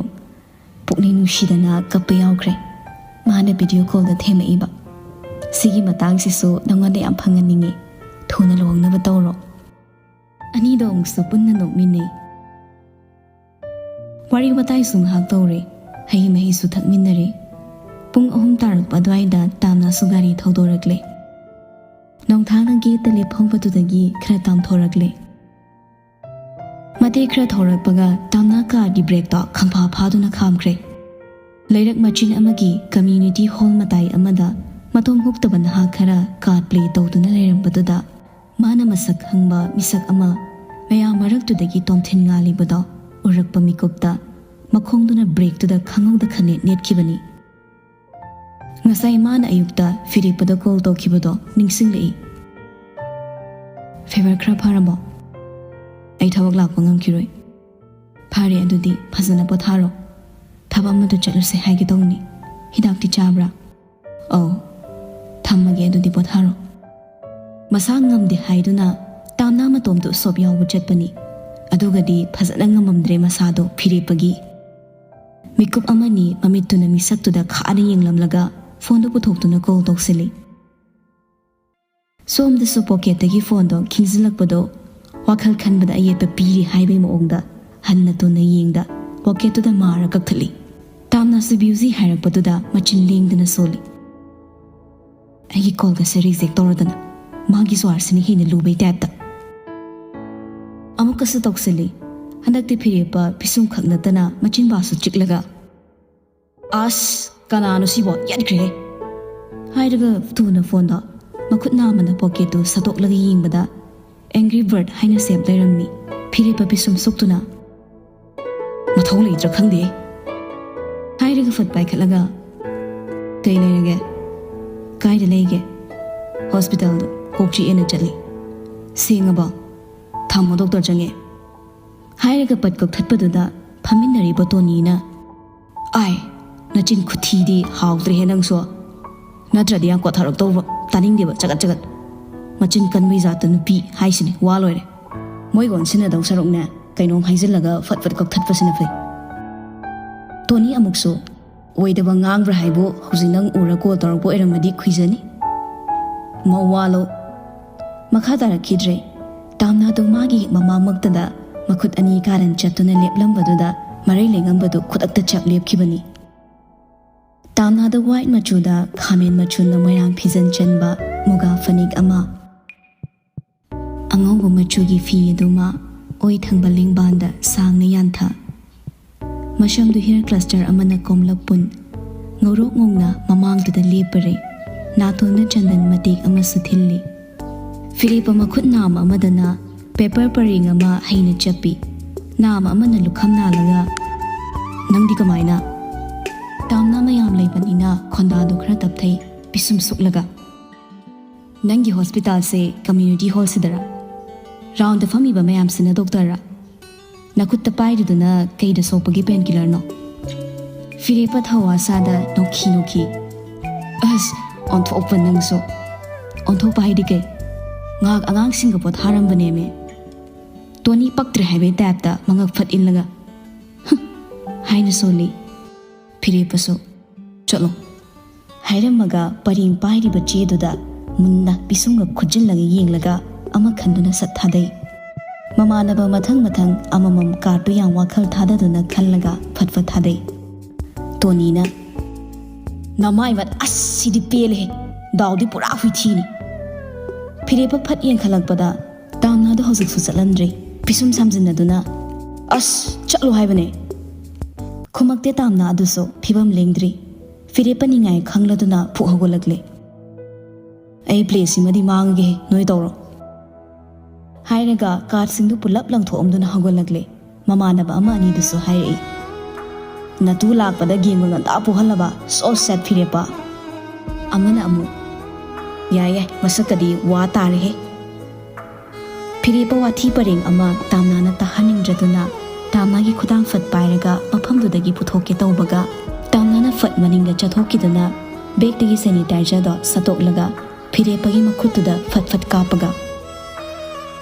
ꯄꯨꯛꯅꯤꯡ ꯅꯨꯡꯁꯤꯗꯅ ꯀꯞꯄ ꯌꯥꯎꯈ꯭ꯔꯦ꯫ ꯃꯥꯅ ꯚꯤꯗꯤꯑꯣ ꯀꯣꯜꯗ ꯊꯦꯝꯃꯛꯏꯕ꯫ ꯁꯤꯒꯤ ꯃꯇꯥꯡꯁꯤꯁꯨ ꯅꯉꯣꯟꯗ ꯌꯥꯝ ꯐꯪꯍꯟꯅꯤꯡꯉꯤ꯫ ꯊꯨꯅ ꯂꯨꯍꯣꯡꯅꯕ ꯇꯧꯔꯣ꯫" ꯑꯅꯤꯗꯣ ꯑꯃꯨꯛꯁꯨ ꯄꯨꯟꯅ ꯅꯣꯛꯃꯤꯟꯅꯩ꯫ ꯋꯥꯔꯤ ꯋꯥꯇꯥꯏꯁꯨ ꯉꯥꯏꯍꯥꯛ ꯇꯧꯔꯦ꯫ ꯍꯩ ꯃꯍꯤꯁꯨ ꯊꯛꯃꯤꯟꯅꯔꯦ꯫ ꯄꯨꯡ ꯑꯍꯨꯝ ꯇꯥꯔꯛꯄ ꯑꯗꯨꯋꯥꯏꯗ ꯇꯥꯝꯅꯥꯁꯨ ꯒꯥꯔꯤ ꯊꯧꯗꯣꯔꯛꯂꯦ꯫ ꯅꯣꯡꯊꯥꯡꯅ ꯒꯦꯠꯇ ꯂꯦꯞꯍꯧꯕꯗꯨꯗꯒꯤ ꯈꯔ ꯇꯥꯝꯊꯣꯔꯛꯂꯦ꯫ ꯃꯇꯦꯛ ꯈꯔ ꯊꯧꯔꯛꯄꯒ ꯇꯥꯝꯅꯥ ꯀꯥꯔꯒꯤ ꯕ꯭ꯔꯦꯛꯇꯣ ꯈꯪꯐꯥ ꯐꯥꯗꯨꯅ ꯈꯥꯝꯈ꯭ꯔꯦ꯫ ꯂꯩꯔꯛ ꯃꯆꯤꯟ ꯑꯃꯒꯤ ꯀꯝꯃ꯭ꯌꯨꯅꯤꯇꯤ ꯍꯣꯜ ꯃꯇꯥꯏ ꯑꯃꯗ ꯃꯇꯣꯝ ꯍꯨꯛꯇꯕ ꯅꯍꯥ ꯈꯔ ꯀꯥꯔꯗ ꯄ꯭ꯂꯦ ꯇꯧꯗꯨꯅ ꯂꯩꯔꯝꯕꯗꯨꯗ ꯃꯥꯅ ꯃꯁꯛ ꯈꯪꯕ ꯃꯤꯁꯛ ꯑꯃ ꯃꯌꯥꯝ ꯃꯔꯛꯇꯨꯗꯒꯤ ꯇꯣꯝꯊꯤꯟ ꯉꯥꯜꯂꯤꯕꯗꯣ ꯎꯔꯛꯄ ꯃꯤꯀꯨꯞꯇ ꯃꯈꯣꯡꯗꯨꯅ ꯕ꯭ꯔꯦꯛꯇꯨꯗ ꯈꯪꯍꯧꯗ ꯈꯅꯦꯠ ꯅꯦꯠꯈꯤꯕꯅꯤ꯫ ꯉꯁꯥꯏ ꯃꯥꯅ ꯑꯌꯨꯛꯇ ꯐꯤꯔꯦꯞꯄꯗ ꯀꯣꯜ ꯇꯧꯈꯤꯕꯗꯣ ꯅꯤꯡꯁꯤꯡꯂꯛꯏ꯫ "ꯐꯤꯚꯔ ꯈꯔ ꯐꯔꯕꯣ?" "ꯑꯩ ꯊꯕꯛ ꯂꯥꯛꯄ ꯉꯝꯈꯤꯔꯣꯏ꯫" "ꯐꯔꯦ, ꯑꯗꯨꯗꯤ ꯐꯖꯅ ꯄꯣꯊꯥꯔꯣ꯫ ꯊꯕꯛ ꯑꯃꯗ ꯆꯠꯂꯨꯁꯦ ꯍꯥꯏꯒꯦ ꯇꯧꯅꯤ꯫ ꯍꯤꯗꯥꯛꯇꯤ ꯆꯥꯕ꯭ꯔꯥ?" "ꯑꯧ꯫" "ꯊꯝꯃꯒꯦ, ꯑꯗꯨꯗꯤ ꯄꯣꯊꯥꯔꯣ꯫" ꯃꯁꯥ ꯉꯝꯗꯦ ꯍꯥꯏꯗꯨꯅ ꯇꯥꯝꯅꯥ ꯃꯇꯣꯝꯇ ꯎꯁꯣꯞ ꯌꯥꯎꯕ ꯆꯠꯄꯅꯤ꯫ ꯑꯗꯨꯒꯗꯤ ꯐꯖꯅ ꯉꯝꯃꯝꯗ꯭ꯔꯦ ꯃꯁꯥꯗꯣ ꯐꯤꯔꯦꯞꯄꯒꯤ꯫ ꯃꯤꯀꯨꯞ ꯑꯃꯅꯤ ꯃꯃꯤꯠꯇꯨꯅ ꯃꯤꯁꯛꯇꯨꯗ ꯈꯥꯅ ꯌꯦꯡꯂꯝꯂꯒ ꯐꯣꯟꯗꯨ ꯄꯨꯊꯣꯛꯇꯨꯅ ꯀꯣꯜ ꯇꯧꯁꯤꯜꯂꯤ꯫ ꯁꯣꯝꯗꯁꯨ ꯄꯣꯀꯦꯠꯇꯒꯤ ꯐꯣꯟꯗꯣ ꯈꯤꯡꯖꯤꯜꯂꯛꯄꯗꯣ ꯋꯥꯈꯜ ꯈꯟꯕꯗ ꯑꯌꯦꯠꯄ ꯄꯤꯔꯤ ꯍꯥꯏꯕꯒꯤ ꯃꯑꯣꯡꯗ ꯍꯟꯅ ꯇꯨꯅ ꯌꯦꯡꯗ ꯄꯣꯀꯦꯠꯇꯨꯗ ꯃꯥꯔ ꯀꯛꯊꯠꯂꯤ꯫ ꯅꯁꯨꯕꯤꯌꯨꯖꯤ ꯍꯥꯏꯔꯛꯄꯗꯨꯗ ꯃꯆꯤꯟ ꯂꯦꯡꯗꯅ ꯁꯣꯜꯂꯤ꯫ ꯑꯩꯒꯤ ꯀꯣꯜꯒꯁꯦ ꯔꯤꯖꯦꯛ ꯇꯧꯔꯗꯅ, ꯃꯥꯒꯤ ꯖ꯭ꯋꯥꯔꯁꯤꯅ ꯍꯦꯟꯅ ꯂꯨꯕꯩ ꯇꯥꯏꯞꯇ꯫ ꯑꯃꯨꯛꯀꯁꯨ ꯇꯧꯁꯤꯜꯂꯤ꯫ ꯍꯟꯗꯛꯇꯤ ꯐꯤꯔꯦꯞꯄ ꯄꯤꯁꯨꯝꯈꯛ ꯅꯠꯇꯅ ꯃꯆꯤꯟꯕꯥꯁꯨ ꯆꯤꯛꯂꯒ, "ꯑꯁ, ꯀꯅꯥꯅꯣ ꯁꯤꯕꯣ? ꯌꯥꯠꯈ꯭ꯔꯦꯍꯦ!" ꯍꯥꯏꯔꯒ ꯊꯨꯅ ꯐꯣꯟꯗꯣ ꯃꯈꯨꯠ ꯅꯥꯝꯃꯅ ꯄꯣꯀꯦꯠꯇꯨ ꯁꯠꯇꯣꯛꯂꯒ ꯌꯦꯡꯕꯗ, ꯑꯦꯡꯒ꯭ꯔꯤ ꯕꯔꯗ ꯍꯥꯏꯅ ꯁꯦꯞ ꯂꯩꯔꯝꯃꯤ꯫ ꯐꯤꯔꯦꯞꯄ ꯄꯤꯁꯨꯝ ꯁꯨꯛꯇꯨꯅ, "ꯃꯊꯧ ꯂꯩꯇ꯭ꯔꯥ ꯈꯪꯗꯦ" ꯍꯥꯏꯔꯒ ꯐꯠ ꯄꯥꯏꯈꯠꯂꯒ, "ꯀꯩ ꯂꯩꯔꯒꯦ? ꯀꯥꯏꯗ ꯂꯩꯒꯦ?" "ꯍꯣꯁꯄꯤꯇꯥꯜꯗ ꯀꯣꯛ ꯆꯤꯛꯑꯦꯅ ꯆꯠꯂꯤ꯫" "ꯁꯦꯡꯉꯕꯣ?" "ꯊꯝꯃꯣ, ꯗꯣꯛꯇꯔ ꯆꯪꯉꯦ" ꯍꯥꯏꯔꯒ ꯄꯠ ꯀꯛꯊꯠꯄꯗꯨꯗ ꯐꯝꯃꯤꯟꯅꯔꯤꯕ ꯇꯣꯅꯤꯅ, "ꯑꯥꯏ, ꯅꯆꯤꯟ ꯈꯨꯊꯤꯗꯤ ꯍꯥꯎꯗ꯭ꯔꯦꯍꯦ ꯅꯪꯁꯨ꯫ ꯅꯠꯇ꯭ꯔꯗꯤ ꯌꯥꯝ ꯀꯣꯠꯊꯔꯛꯇꯧꯕ꯫ ꯇꯥꯅꯤꯡꯗꯦꯕ ꯆꯒꯠ ꯆꯒꯠ꯫ ꯃꯆꯤꯟ ꯀꯟꯕꯩ ꯖꯥꯠꯇ ꯅꯨꯄꯤ ꯍꯥꯏꯁꯤꯅꯦ, ꯋꯥ ꯂꯣꯏꯔꯦ꯫ ꯃꯣꯏꯒ ꯑꯣꯟꯁꯤꯟꯅꯗꯧ ꯁꯔꯨꯛꯅꯦ, ꯀꯩꯅꯣꯝ ꯍꯥꯏꯖꯤꯜꯂꯒ ꯐꯠ ꯐꯠ ꯀꯛꯊꯠꯄꯁꯤꯅ ꯐꯩ꯫" ꯇꯣꯅꯤ ꯑꯃꯨꯛꯁꯨ, "ꯑꯣꯏꯗꯕ ꯉꯥꯡꯕ꯭ꯔꯥ ꯍꯥꯏꯕꯨ, ꯍꯧꯖꯤꯛ ꯅꯪ ꯎꯔ ꯀꯣꯜ ꯇꯧꯔꯛꯄ ꯑꯣꯏꯔꯝꯃꯗꯤ ꯈꯨꯏꯖꯅꯤ꯫ ꯃꯧ ꯋꯥꯂꯣ꯫" ꯃꯈꯥ ꯇꯥꯔꯛꯈꯤꯗ꯭ꯔꯦ꯫ ꯇꯥꯝꯅꯥꯗꯣ ꯃꯥꯒꯤ ꯍꯦꯛ ꯃꯃꯥꯡꯃꯛꯇꯗ ꯃꯈꯨꯠ ꯑꯅꯤ ꯀꯥꯔꯟ ꯆꯠꯇꯨꯅ ꯂꯦꯞꯂꯝꯕꯗꯨꯗ ꯃꯔꯩ ꯂꯦꯡꯉꯝꯕꯗꯨ ꯈꯨꯗꯛꯇ ꯆꯞ ꯂꯦꯞꯈꯤꯕꯅꯤ꯫ ꯇꯥꯝꯅꯥꯗ ꯋꯥꯏꯠ ꯃꯆꯨꯗ ꯈꯥꯃꯦꯟ ꯃꯆꯨꯅ ꯃꯣꯏꯔꯥꯡ ꯐꯤꯖꯟ ꯆꯟꯕ ꯃꯨꯒꯥ ꯐꯅꯦꯛ ꯑꯃ, ꯑꯉꯧꯕ ꯃꯆꯨꯒꯤ ꯐꯤ ꯑꯗꯨꯃ ꯑꯣꯏ ꯊꯪꯕ ꯂꯦꯡꯕꯥꯟꯗ ꯁꯥꯡꯅ ꯌꯥꯟꯊ, ꯃꯁꯝꯗꯨ ꯍꯤꯌꯔ ꯀ꯭ꯂꯁꯇꯔ ꯑꯃꯅ ꯀꯣꯝꯂꯞ ꯄꯨꯟ, ꯉꯧꯔꯣꯛ ꯉꯧꯅ ꯃꯃꯥꯡꯗꯨꯗ ꯂꯦꯞꯄꯔꯦ꯫ ꯅꯥꯇꯣꯟꯗ ꯆꯟꯗꯟ ꯃꯇꯦꯛ ꯑꯃꯁꯨ ꯊꯤꯜꯂꯤ꯫ ꯐꯤꯔꯦꯞꯄ ꯃꯈꯨꯠ ꯅꯥꯝꯃ ꯑꯃꯗꯅ ꯄꯦꯄꯔ ꯄꯔꯦꯡ ꯑꯃ ꯍꯩꯅ ꯆꯞꯄꯤ꯫ ꯅꯥꯝꯃ ꯑꯃꯅ ꯂꯨꯈꯝ ꯅꯥꯜꯂꯒ, "ꯅꯪꯗꯤ ꯀꯃꯥꯏꯅ?" ꯇꯥꯝꯅꯥ ꯃꯌꯥꯝ ꯂꯩꯕꯅꯤꯅ ꯈꯣꯟꯗꯥꯗꯨ ꯈꯔ ꯇꯞꯊꯩ, ꯄꯤꯁꯨꯝ ꯁꯨꯛꯂꯒ꯫ "ꯅꯪꯒꯤ ꯍꯣꯁꯄꯤꯇꯥꯜꯁꯦ ꯀꯝꯃ꯭ꯌꯨꯅꯤꯇꯤ ꯍꯣꯜꯁꯤꯗꯔ? ꯔꯥꯎꯟꯗ ꯐꯝꯃꯤꯕ ꯃꯌꯥꯝꯁꯤꯅ ꯗꯣꯛꯇꯔꯔ? ꯅꯈꯨꯠꯇ ꯄꯥꯏꯔꯤꯗꯨꯅ ꯀꯩꯗ ꯁꯣꯛꯄꯒꯤ ꯄꯦꯟꯀꯤꯂꯔꯅꯣ?" ꯐꯤꯔꯦꯞꯄ ꯊꯧꯋꯥ ꯁꯥꯗ ꯅꯣꯛꯈꯤ ꯅꯣꯛꯈꯤ꯫ "ꯑꯁ, ꯑꯣꯟꯊꯣꯛꯄ ꯅꯪꯁꯨ꯫ ꯑꯣꯟꯊꯣꯛꯄ ꯍꯥꯏꯗꯤ ꯀꯩ? ꯉꯥꯏꯍꯥꯛ ꯑꯉꯥꯡꯁꯤꯡꯒ ꯄꯣꯊꯥꯔꯝꯕꯅꯦꯃꯤ꯫" ꯇꯣꯅꯤ ꯄꯛꯇ꯭ꯔꯦ ꯍꯥꯏꯕꯩ ꯇꯥꯏꯞꯇ ꯃꯉꯛ ꯐꯠ ꯏꯜꯂꯒ, "ꯍꯨꯝ" ꯍꯥꯏꯅ ꯁꯣꯜꯂꯤ꯫ ꯐꯤꯔꯦꯞꯄꯁꯨ, "ꯆꯠꯂꯣ" ꯍꯥꯏꯔꯝꯃꯒ ꯄꯔꯦꯡ ꯄꯥꯏꯔꯤꯕ ꯆꯦꯗꯨꯗ ꯃꯨꯟꯅ ꯄꯤꯁꯨꯝꯒ ꯈꯨꯠꯖꯤꯜꯂꯒ ꯌꯦꯡꯂꯒ ꯑꯃ ꯈꯟꯗꯨꯅ ꯁꯠ ꯊꯥꯗꯩ꯫ ꯃꯃꯥꯟꯅꯕ ꯃꯊꯪ ꯃꯊꯪ ꯑꯃꯃꯝ ꯀꯥꯔꯠꯇꯨ ꯌꯥꯝ ꯋꯥꯈꯜ ꯊꯥꯗꯗꯨꯅ ꯈꯜꯂꯒ ꯐꯠ ꯐꯠ ꯊꯥꯗꯩ꯫ ꯇꯣꯅꯤꯅ, "ꯅꯃꯥꯏ ꯃꯠ, ꯑꯁ, ꯁꯤꯗꯤ ꯄꯦꯜꯂꯦꯍꯦ꯫ ꯗꯥꯎꯗꯤ ꯄꯨꯔꯥ ꯍꯨꯏꯊꯤꯅꯤ꯫" ꯐꯤꯔꯦꯞꯄ ꯐꯠ ꯌꯦꯡꯈꯠꯂꯛꯄꯗ ꯇꯥꯝꯅꯥꯗꯣ ꯍꯧꯖꯤꯛꯁꯨ ꯆꯠꯂꯝꯗ꯭ꯔꯤ꯫ ꯄꯤꯁꯨꯝ ꯁꯥꯝꯖꯤꯟꯅꯗꯨꯅ, "ꯑꯁ, ꯆꯠꯂꯣ ꯍꯥꯏꯕꯅꯦ꯫" ꯈꯨꯃꯛꯇꯦ ꯇꯥꯝꯅꯥ ꯑꯗꯨꯁꯨ ꯐꯤꯕꯝ ꯂꯦꯡꯗ꯭ꯔꯤ꯫ ꯐꯤꯔꯦꯞꯄ ꯅꯤꯡꯉꯥꯏ ꯈꯪꯂꯗꯨꯅ ꯐꯨꯛ ꯍꯧꯒꯠꯂꯛꯂꯦ꯫ "ꯑꯩ ꯄ꯭ꯂꯦꯁꯤꯃꯗꯤ ꯃꯥꯡꯉꯒꯦꯍꯦ, ꯅꯣꯏ ꯇꯧꯔꯣ꯫" ꯍꯥꯏꯔꯒ ꯀꯥꯔꯠꯁꯤꯡꯗꯨ ꯄꯨꯂꯞ ꯂꯪꯊꯣꯛꯑꯝꯗꯨꯅ ꯍꯧꯒꯠꯂꯛꯂꯦ꯫ ꯃꯃꯥꯟꯅꯕ ꯑꯃ ꯑꯅꯤꯗꯨꯁꯨ ꯍꯥꯏꯔꯛꯏ, "ꯅꯇꯨ ꯂꯥꯛꯄꯗ ꯒꯦꯝꯒ ꯉꯟꯇꯥ ꯄꯣꯛꯍꯜꯂꯕ, so sad ꯐꯤꯔꯦꯞꯄ꯫" ꯑꯃꯅ ꯑꯃꯨꯛ, "ꯌꯥꯏ ꯌꯥꯏ, ꯃꯁꯛꯀꯗꯤ ꯋꯥ ꯇꯥꯔꯦꯍꯦ꯫" ꯐꯤꯔꯦꯞꯄ ꯋꯥꯊꯤ ꯄꯔꯦꯡ ꯑꯃ ꯇꯥꯝꯅꯥꯅ ꯇꯥꯍꯟꯅꯤꯡꯗ꯭ꯔꯗꯨꯅ ꯇꯥꯝꯅꯥꯒꯤ ꯈꯨꯗꯥꯡ ꯐꯠ ꯄꯥꯏꯔꯒ ꯃꯐꯝꯗꯨꯗꯒꯤ ꯄꯨꯊꯣꯛꯀꯦ ꯇꯧꯕꯒ, ꯇꯥꯝꯅꯥꯅ ꯐꯠ ꯃꯅꯤꯡꯗ ꯆꯠꯊꯣꯛꯈꯤꯗꯨꯅ ꯕꯦꯛꯇꯒꯤ ꯁꯦꯅꯤꯇꯥꯏꯖꯔꯗꯣ ꯁꯠꯇꯣꯛꯂꯒ ꯐꯤꯔꯦꯞꯄꯒꯤ ꯃꯈꯨꯠꯇꯨꯗ ꯐꯠ ꯐꯠ ꯀꯥꯞꯄꯒ,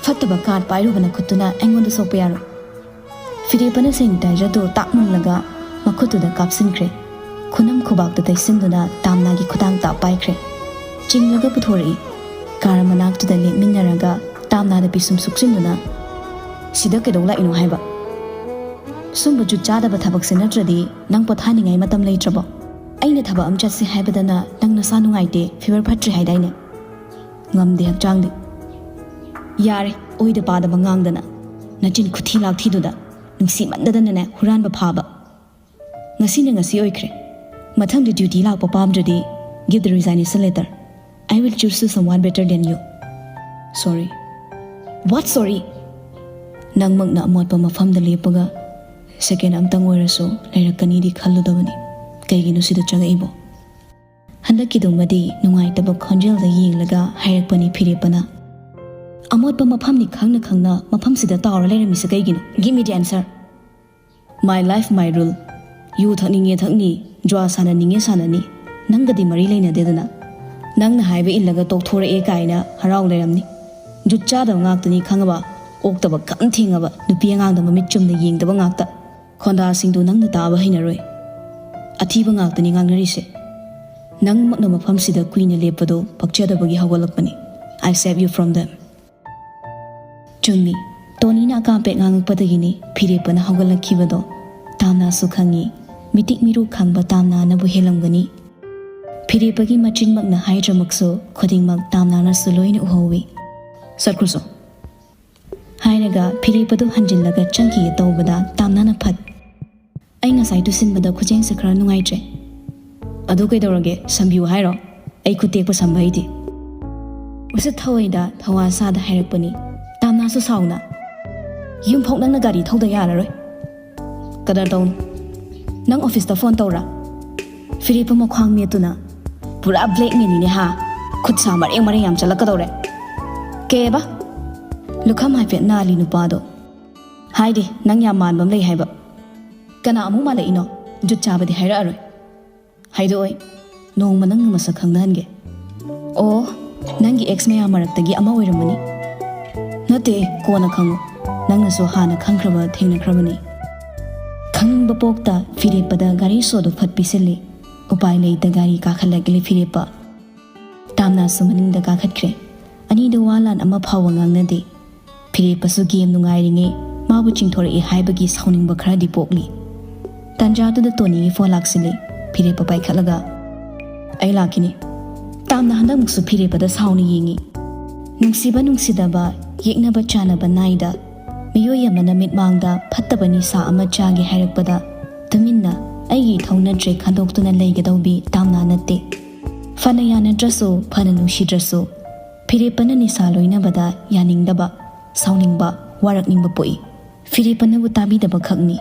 "ꯐꯠꯇꯕ ꯀꯥꯔꯠ ꯄꯥꯏꯔꯨꯕ ꯅꯈꯨꯠꯇꯨꯅ ꯑꯩꯉꯣꯟꯗ ꯁꯣꯛꯄ ꯌꯥꯔꯣꯏ꯫" ꯐꯤꯔꯦꯞꯄꯅ ꯁꯦꯅꯤꯇꯥꯏꯖꯔꯗꯨ ꯇꯥꯛ ꯃꯨꯜꯂꯒ ꯃꯈꯨꯠꯇꯨꯗ ꯀꯥꯞꯁꯤꯟꯈ꯭ꯔꯦ꯫ ꯈꯨꯅꯝ ꯈꯨꯕꯥꯛꯇ ꯇꯩꯁꯤꯟꯗꯨꯅ ꯇꯥꯝꯅꯥꯒꯤ ꯈꯨꯗꯥꯡ ꯇꯥꯞ ꯄꯥꯏꯈ꯭ꯔꯦ꯫ ꯆꯤꯡꯂꯒ ꯄꯨꯊꯣꯔꯛꯏ꯫ ꯀꯥꯔ ꯃꯅꯥꯛꯇꯨꯗ ꯂꯦꯞꯃꯤꯟꯅꯔꯒ ꯇꯥꯝꯅꯥꯗ ꯄꯤꯁꯨꯝ ꯁꯨꯛꯆꯤꯟꯗꯨꯅ, "ꯁꯤꯗ ꯀꯩꯗꯧ ꯂꯥꯛꯏꯅꯣ ꯍꯥꯏꯕ? ꯁꯨꯝꯕ ꯖꯨꯠ ꯆꯥꯗꯕ ꯊꯕꯛꯁꯦ ꯅꯠꯇ꯭ꯔꯗꯤ ꯅꯪ ꯄꯣꯊꯥꯅꯤꯡꯉꯥꯏ ꯃꯇꯝ ꯂꯩꯇ꯭ꯔꯕꯣ? ꯑꯩꯅ ꯊꯕꯛ ꯑꯃ ꯆꯠꯁꯦ ꯍꯥꯏꯕꯗꯅ ꯅꯪ ꯅꯁꯥ ꯅꯨꯡꯉꯥꯏꯇꯦ, ꯐꯤꯚꯔ ꯐꯠꯇ꯭ꯔꯦ ꯍꯥꯏꯗꯥꯏꯅꯦ? ꯉꯝꯗꯦ ꯍꯛꯆꯥꯡꯗꯤ꯫" "ꯌꯥꯔꯦ, ꯑꯣꯏꯗ ꯄꯥꯗꯕ ꯉꯥꯡꯗꯅ꯫ ꯅꯆꯤꯟ ꯈꯨꯊꯤ ꯂꯥꯛꯊꯤꯗꯨꯗ ꯅꯨꯡꯁꯤꯃꯟꯗꯗꯅꯅꯦ ꯍꯨꯔꯥꯟꯕ ꯐꯥꯕ꯫ ꯉꯁꯤꯅ ꯉꯁꯤ ꯑꯣꯏꯈ꯭ꯔꯦ꯫ ꯃꯊꯪꯗꯤ ꯗ꯭ꯌꯨꯇꯤ ꯂꯥꯛꯄ ꯄꯥꯝꯗ꯭ꯔꯗꯤ give the resignation letter. I will choose to someone better than you. Sorry." "What sorry?" "ꯅꯪꯃꯛꯅ ꯑꯃꯣꯠꯄ ꯃꯐꯝꯗ ꯂꯦꯞꯄꯒ ꯁꯦꯀꯦꯟ ꯑꯝꯇꯪ ꯑꯣꯏꯔꯁꯨ ꯂꯩꯔꯛꯀꯅꯤꯗꯤ ꯈꯜꯂꯨꯗꯕꯅꯤ꯫ ꯀꯩꯒꯤꯅꯣ ꯁꯤꯗ ꯆꯪꯉꯛꯏꯕꯣ?" ꯍꯟꯗꯛꯀꯤꯗꯨꯃꯗꯤ ꯅꯨꯡꯉꯥꯏꯇꯕ ꯈꯣꯟꯖꯦꯜꯗ ꯌꯦꯡꯂꯒ ꯍꯥꯏꯔꯛꯄꯅꯤ ꯐꯤꯔꯦꯞꯄꯅ꯫ "ꯑꯃꯣꯠꯄ ꯃꯐꯝꯅꯤ ꯈꯪꯅ ꯈꯪꯅ ꯃꯐꯝꯁꯤꯗ ꯇꯥꯎꯔ ꯂꯩꯔꯝꯃꯤꯁꯦ ꯀꯩꯒꯤꯅꯣ? Give me the answer. My life, my rule. ꯌꯨ ꯊꯛꯅꯤꯡꯉꯦ ꯊꯛꯅꯤ, ꯖꯨꯋꯥ ꯁꯥꯟꯅꯅꯤꯡꯉꯦ ꯁꯥꯟꯅꯅꯤ, ꯅꯪꯒꯗꯤ ꯃꯔꯤ ꯂꯩꯅꯗꯦꯗꯅ꯫ ꯅꯪꯅ ꯍꯥꯏꯕ ꯏꯜꯂꯒ ꯇꯣꯛꯊꯣꯔꯛꯑꯦ ꯀꯥꯏꯅ ꯍꯔꯥꯎ ꯂꯩꯔꯝꯅꯤ꯫ ꯖꯨꯠ ꯆꯥꯗꯕ ꯉꯥꯛꯇꯅꯤ ꯈꯪꯉꯕ? ꯑꯣꯛꯇꯕ ꯈꯝ ꯊꯦꯡꯉꯕ, ꯅꯨꯄꯤ ꯑꯉꯥꯡꯗ ꯃꯃꯤꯠ ꯆꯨꯝꯅ ꯌꯦꯡꯗꯕ ꯉꯥꯛꯇ꯫ ꯈꯣꯟꯗꯥꯁꯤꯡꯗꯨ ꯅꯪꯅ ꯇꯥꯕ ꯍꯩꯅꯔꯣꯏ꯫ ꯑꯊꯤꯕ ꯉꯥꯛꯇꯅꯤ ꯉꯥꯡꯅꯔꯤꯁꯦ꯫ ꯅꯪꯃꯛꯅ ꯃꯐꯝꯁꯤꯗ ꯀꯨꯏꯅ ꯂꯦꯞꯄꯗꯣ ꯄꯛꯆꯗꯕꯒꯤ ꯍꯧꯒꯠꯂꯛꯄꯅꯤ꯫ I save you from them." ꯆꯨꯝꯃꯤ꯫ ꯇꯣꯅꯤꯅ ꯑꯀꯥꯝꯄꯦꯠ ꯉꯥꯡꯉꯛꯄꯗꯒꯤꯅꯤ ꯐꯤꯔꯦꯞꯄꯅ ꯍꯧꯒꯠꯂꯛꯈꯤꯕꯗꯣ꯫ ꯇꯥꯝꯅꯥꯁꯨ ꯈꯪꯉꯤ꯫ ꯃꯤꯇꯤꯛ ꯃꯤꯔꯨ ꯈꯪꯕ ꯇꯥꯝꯅꯥꯅꯕꯨ ꯍꯦꯜꯂꯝꯒꯅꯤ꯫ ꯐꯤꯔꯦꯞꯄꯒꯤ ꯃꯆꯤꯟꯃꯛꯅ ꯍꯥꯏꯗ꯭ꯔꯃꯛꯁꯨ ꯈꯨꯗꯤꯡꯃꯛ ꯇꯥꯝꯅꯥꯅꯁꯨ ꯂꯣꯏꯅ ꯎꯍꯧꯏ꯫ "ꯆꯠꯈ꯭ꯔꯣꯁꯣ" ꯍꯥꯏꯔꯒ ꯐꯤꯔꯦꯞꯄꯗꯨ ꯍꯟꯖꯤꯜꯂꯒ ꯆꯪꯈꯤꯒꯦ ꯇꯧꯕꯗ ꯇꯥꯝꯅꯥꯅ ꯐꯠ, "ꯑꯩ ꯉꯁꯥꯏ ꯇꯨꯁꯤꯟꯕꯗ ꯈꯨꯖꯦꯡꯁꯦ ꯈꯔ ꯅꯨꯡꯉꯥꯏꯇ꯭ꯔꯦ꯫ ꯑꯗꯨ ꯀꯩꯗꯧꯔꯒꯦ, ꯁꯝꯕꯤꯌꯨ ꯍꯥꯏꯔꯣ? ꯑꯩ ꯈꯨꯠ ꯇꯦꯛꯄ ꯁꯝꯕ ꯍꯩꯇꯦ"꯫ ꯎꯁꯤꯠ ꯊꯑꯣꯏꯗ ꯊꯋꯥ ꯁꯥꯗ ꯍꯥꯏꯔꯛꯄꯅꯤ꯫ ꯇꯥꯝꯅꯥꯁꯨ ꯁꯥꯎꯅ, "ꯌꯨꯝꯐꯥꯎ ꯅꯪꯅ ꯒꯥꯔꯤ ꯊꯧꯗ ꯌꯥꯔꯔꯣꯏ꯫ ꯀꯗꯔ ꯇꯧꯅꯨ꯫ ꯅꯪ ꯑꯣꯐꯤꯁꯇ ꯐꯣꯟ ꯇꯧꯔ?" ꯐꯤꯔꯦꯞꯄ ꯃꯈ꯭ꯋꯥꯡ ꯃꯦꯠꯇꯨꯅ, "ꯄꯨꯔꯥ ꯕ꯭ꯂꯦꯛꯃꯦꯟꯅꯤꯅꯦ ꯍꯥ? ꯈꯨꯠ ꯁꯥ ꯃꯔꯦꯡ ꯃꯔꯦꯡ ꯌꯥꯝ ꯆꯠꯂꯛꯀꯗꯧꯔꯦ꯫ ꯀꯩꯕ?" ꯂꯨꯈꯝ ꯍꯥꯏꯐꯦꯠ ꯅꯥꯜꯂꯤ ꯅꯨꯄꯥꯗꯣ꯫ "ꯍꯥꯏꯗꯤ ꯅꯪ ꯌꯥꯝ ꯃꯥꯟꯕ ꯑꯃ ꯂꯩ ꯍꯥꯏꯕ꯫ ꯀꯅꯥ ꯑꯃꯨꯛ ꯃꯥꯜꯂꯛꯏꯅꯣ? ꯖꯨꯠ ꯆꯥꯕꯗꯤ ꯍꯥꯏꯔꯛꯑꯔꯣꯏ꯫ ꯍꯥꯏꯗꯣꯛꯑꯣꯏ꯫ ꯅꯣꯡꯃ ꯅꯪ ꯃꯁꯛ ꯈꯪꯅꯍꯟꯒꯦ"꯫ "ꯑꯣ, ꯅꯪꯒꯤ ꯑꯦꯛꯁ ꯃꯌꯥꯝ ꯃꯔꯛꯇꯒꯤ ꯑꯃ ꯑꯣꯏꯔꯝꯃꯅꯤ"꯫ "ꯅꯠꯇꯦ, ꯀꯣꯟꯅ ꯈꯪꯉꯨ꯫ ꯅꯪꯅꯁꯨ ꯍꯥꯟꯅ ꯈꯪꯈ꯭ꯔꯕ ꯊꯦꯡꯅꯈ꯭ꯔꯕꯅꯤ"꯫ ꯈꯪꯅꯤꯡꯕ ꯄꯣꯛꯇ ꯐꯤꯔꯦꯞꯄꯗ ꯒꯥꯔꯤ ꯁꯣꯗꯨ ꯐꯠ ꯄꯤꯁꯤꯜꯂꯤ꯫ ꯎꯄꯥꯏ ꯂꯩꯇ ꯒꯥꯔꯤ ꯀꯥꯈꯠꯂꯛꯂꯦ ꯐꯤꯔꯦꯞꯄ꯫ ꯇꯥꯝꯅꯥꯁꯨ ꯃꯅꯤꯡꯗ ꯀꯥꯈꯠꯈ꯭ꯔꯦ꯫ ꯑꯅꯤꯗꯨ ꯋꯥ ꯂꯥꯟ ꯑꯃ ꯐꯥꯎꯕ ꯉꯥꯡꯅꯗꯦ꯫ ꯐꯤꯔꯦꯞꯄꯁꯨ ꯒꯦꯝ ꯅꯨꯡꯉꯥꯏꯔꯤꯉꯩ ꯃꯥꯕꯨ ꯆꯤꯡꯊꯣꯔꯛꯏ ꯍꯥꯏꯕꯒꯤ ꯁꯥꯎꯅꯤꯡꯕ ꯈꯔꯗꯤ ꯄꯣꯛꯂꯤ꯫ ꯇꯥꯟꯖꯥꯗꯨꯗ ꯇꯣꯅꯤꯒꯤ ꯐꯣꯟ ꯂꯥꯛꯁꯤꯜꯂꯤ꯫ ꯐꯤꯔꯦꯞꯄ ꯄꯥꯏꯈꯠꯂꯒ, "ꯑꯩ ꯂꯥꯛꯈꯤꯅꯤ"꯫ ꯇꯥꯝꯅ ꯍꯟꯗꯛꯃꯨꯛꯁꯨ ꯐꯤꯔꯦꯞꯄꯗ ꯁꯥꯎꯅ ꯌꯦꯡꯉꯤ꯫ ꯅꯨꯡꯁꯤꯕ ꯅꯨꯡꯁꯤꯗꯕ, ꯌꯦꯛꯅꯕ ꯆꯥꯟꯅꯕ ꯅꯥꯏꯗ꯫ ꯃꯤꯑꯣꯏ ꯑꯃꯅ ꯃꯤꯠꯃꯥꯡꯗ ꯐꯠꯇꯕ ꯅꯤꯁꯥ ꯑꯃ ꯆꯥꯒꯦ ꯍꯥꯏꯔꯛꯄꯗ ꯇꯨꯃꯤꯟꯅ ꯑꯩꯒꯤ ꯏꯊꯧ ꯅꯠꯇ꯭ꯔꯦ ꯈꯟꯗꯣꯛꯇꯨꯅ ꯂꯩꯒꯗꯧꯕꯤ ꯇꯥꯝꯅꯥ ꯅꯠꯇꯦ꯫ ꯐꯅ ꯌꯥꯅꯗ꯭ꯔꯁꯨ, ꯐꯅ ꯅꯨꯡꯁꯤꯗ꯭ꯔꯁꯨ, ꯐꯤꯔꯦꯞꯄꯅ ꯅꯤꯁꯥ ꯂꯣꯏꯅꯕꯗ ꯌꯥꯅꯤꯡꯗꯕ, ꯁꯥꯎꯅꯤꯡꯕ, ꯋꯥꯔꯛꯅꯤꯡꯕ ꯄꯣꯛꯏ꯫ ꯐꯤꯔꯦꯞꯄꯅꯕꯨ ꯇꯥꯕꯤꯗꯕ ꯈꯛꯅꯤ꯫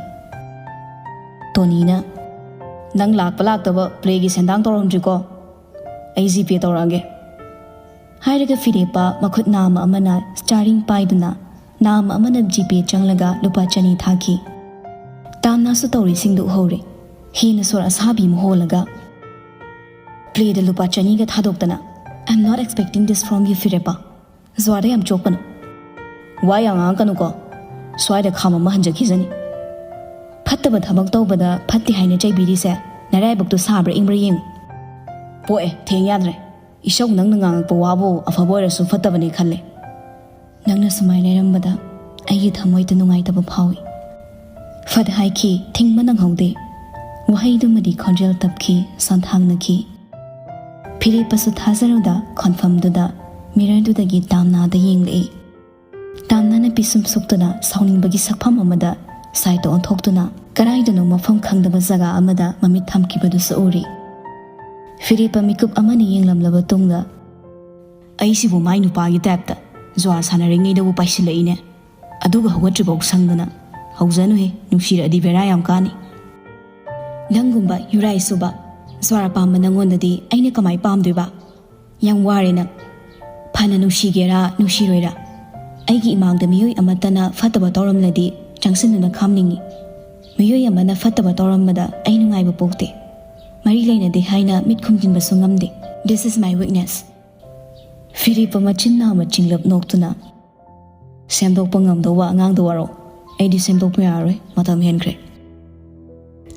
ꯇꯣꯅꯤꯅ, "ꯅꯪ ꯂꯥꯛꯄ ꯂꯥꯛꯇꯕ ꯄ꯭ꯂꯦꯒꯤ ꯁꯦꯟꯗꯥꯡ ꯇꯧꯔꯝꯗ꯭ꯔꯤꯀꯣ? ꯑꯩ ꯖꯤꯄꯦ ꯇꯧꯔꯛꯑꯒꯦ" ꯍꯥꯏꯔꯒ ꯐꯤꯔꯦꯞꯄ ꯃꯈꯨꯠ ꯅꯥꯝꯃ ꯑꯃꯅ ꯁ꯭ꯇꯤꯌꯥꯔꯤꯡ ꯄꯥꯏꯗꯨꯅ, ꯅꯥꯝꯃ ꯑꯃꯅ ꯖꯤꯄꯦ ꯆꯪꯂꯒ ꯂꯨꯄꯥ ꯆꯅꯤ ꯊꯥꯈꯤ꯫ ꯇꯥꯝꯅꯥꯁꯨ ꯇꯧꯔꯤꯁꯤꯡꯗꯨ ꯎꯍꯧꯔꯦ꯫ ꯍꯦꯟꯅ ꯁꯣꯔ ꯑꯁꯥꯕꯤ ꯑꯃ ꯍꯣꯜꯂꯒ, "ꯄ꯭ꯂꯦꯗ ꯂꯨꯄꯥ ꯆꯅꯤꯒ ꯊꯥꯗꯣꯛꯇꯅ? I'm not expecting this from you, ꯐꯤꯔꯦꯞꯄ꯫ ꯖ꯭ꯋꯥꯔꯗ ꯌꯥꯝ ꯆꯣꯞꯀꯅꯨ꯫ ꯋꯥ ꯌꯥꯝ ꯉꯥꯡꯉꯛꯀꯅꯨꯀꯣ꯫ ꯁ꯭ꯋꯥꯏꯗ ꯈꯥꯝ ꯑꯃ ꯍꯟꯖꯈꯤꯖꯅꯤ꯫ ꯐꯠꯇꯕ ꯊꯕꯛ ꯇꯧꯕꯗ ꯐꯠꯇꯦ ꯍꯥꯏꯅ ꯆꯩꯕꯤꯔꯤꯁꯦ ꯅꯔꯥꯏꯕꯛꯇꯨ ꯁꯥꯕ꯭ꯔꯥ ꯏꯪꯕ꯭ꯔꯥ ꯌꯦꯡꯉꯨ"꯫ "ꯄꯣꯛꯑꯦ, ꯊꯦꯡ ꯌꯥꯗ꯭ꯔꯦ꯫ ꯏꯁꯧ ꯅꯪꯅ ꯉꯥꯡꯉꯛꯄ ꯋꯥꯕꯨ ꯑꯐꯕ ꯑꯣꯏꯔꯁꯨ ꯐꯠꯇꯕꯅꯦ ꯈꯜꯂꯦ"꯫ ꯅꯪꯅ ꯁꯨꯃꯥꯏꯅ ꯂꯩꯔꯝꯕꯗ ꯑꯩꯒꯤ ꯊꯃꯣꯏꯗ ꯅꯨꯡꯉꯥꯏꯇꯕ ꯐꯥꯎꯏ꯫ ꯐꯠ ꯍꯥꯏꯈꯤ, ꯊꯤꯡꯕ ꯅꯪꯍꯧꯗꯦ꯫ ꯋꯥꯍꯩꯗꯨꯃꯗꯤ ꯈꯣꯟꯖꯦꯜ ꯇꯞꯈꯤ, ꯁꯣꯟꯊꯥꯡꯅꯈꯤ꯫ ꯐꯤꯔꯦꯞꯄꯁꯨ ꯊꯥꯖꯔꯨꯗ ꯈꯣꯟꯐꯝꯗꯨꯗ ꯃꯤꯔꯔꯗꯨꯗꯒꯤ ꯇꯥꯝꯅꯥꯗ ꯌꯦꯡꯂꯛꯏ꯫ ꯇꯥꯝꯅꯥꯅ ꯄꯤꯁꯨꯝ ꯁꯨꯛꯇꯨꯅ ꯁꯥꯎꯅꯤꯡꯕꯒꯤ ꯁꯛꯐꯝ ꯑꯃꯗ ꯁꯥꯏꯠꯇ ꯑꯣꯟꯊꯣꯛꯇꯨꯅ ꯀꯗꯥꯏꯗꯅꯣ ꯃꯐꯝ ꯈꯪꯗꯕ ꯖꯒꯥ ꯑꯃꯗ ꯃꯃꯤꯠ ꯊꯝꯈꯤꯕꯗꯨꯁꯨ ꯎꯔꯤ꯫ ꯐꯤꯔꯦꯞꯄ ꯃꯤꯀꯨꯞ ꯑꯃꯅꯤ ꯌꯦꯡꯂꯝꯂꯕ ꯇꯨꯡꯗ, "ꯑꯩꯁꯤꯕꯨ ꯃꯥꯏ ꯅꯨꯄꯥꯒꯤ ꯇꯥꯏꯞꯇ ꯖ꯭ꯋꯥꯔ ꯁꯥꯟꯅꯔꯤꯉꯩꯗꯕꯨ ꯄꯥꯏꯁꯤꯜꯂꯛꯏꯅꯦ꯫ ꯑꯗꯨꯒ ꯍꯧꯒꯠꯇ꯭ꯔꯤꯐꯥꯎ ꯁꯪꯗꯅ꯫ ꯍꯧꯖꯅꯨꯍꯦ, ꯅꯨꯡꯁꯤꯔꯛꯑꯗꯤ ꯕꯦꯔꯥ ꯌꯥꯝ ꯀꯥꯅꯤ꯫ ꯅꯪꯒꯨꯝꯕ ꯌꯨꯔꯥꯏ ꯁꯨꯕ ꯖ꯭ꯋꯥꯔ ꯄꯥꯝꯕ ꯅꯪꯉꯣꯟꯗꯗꯤ ꯑꯩꯅ ꯀꯃꯥꯏ ꯄꯥꯝꯗꯣꯏꯕ? ꯌꯥꯝ ꯋꯥꯔꯦ ꯅꯪ꯫ ꯐꯅ ꯅꯨꯡꯁꯤꯒꯦꯔꯥ ꯅꯨꯡꯁꯤꯔꯣꯏꯔꯥ, ꯑꯩꯒꯤ ꯏꯃꯥꯡꯗ ꯃꯤꯑꯣꯏ ꯑꯃꯠꯇꯅ ꯐꯠꯇꯕ ꯇꯧꯔꯝꯂꯗꯤ ꯆꯪꯁꯤꯟꯗꯨꯅ ꯈꯥꯝꯅꯤꯡꯏ꯫ ꯃꯤꯑꯣꯏ ꯑꯃꯅ ꯐꯠꯇꯕ ꯇꯧꯔꯝꯕꯗ ꯑꯩ ꯅꯨꯡꯉꯥꯏꯕ ꯄꯣꯛꯇꯦ꯫ ꯃꯔꯤ ꯂꯩꯅꯗꯦ ꯍꯥꯏꯅ ꯃꯤꯠ ꯈꯨꯝꯖꯤꯟꯕꯁꯨ ꯉꯝꯗꯦ꯫ This is my weakness." ꯐꯤꯔꯦꯞꯄ ꯃꯆꯤꯟ ꯅꯥꯝꯃ ꯆꯤꯡꯂꯞ ꯅꯣꯛꯇꯨꯅ, "ꯁꯦꯝꯗꯣꯛꯄ ꯉꯝꯗꯧꯕ ꯑꯉꯥꯡꯗ ꯋꯥꯔꯧ꯫ ꯑꯩꯗꯤ ꯁꯦꯝꯗꯣꯛꯄ ꯌꯥꯔꯔꯣꯏ, ꯃꯇꯝ ꯍꯦꯟꯈ꯭ꯔꯦ꯫"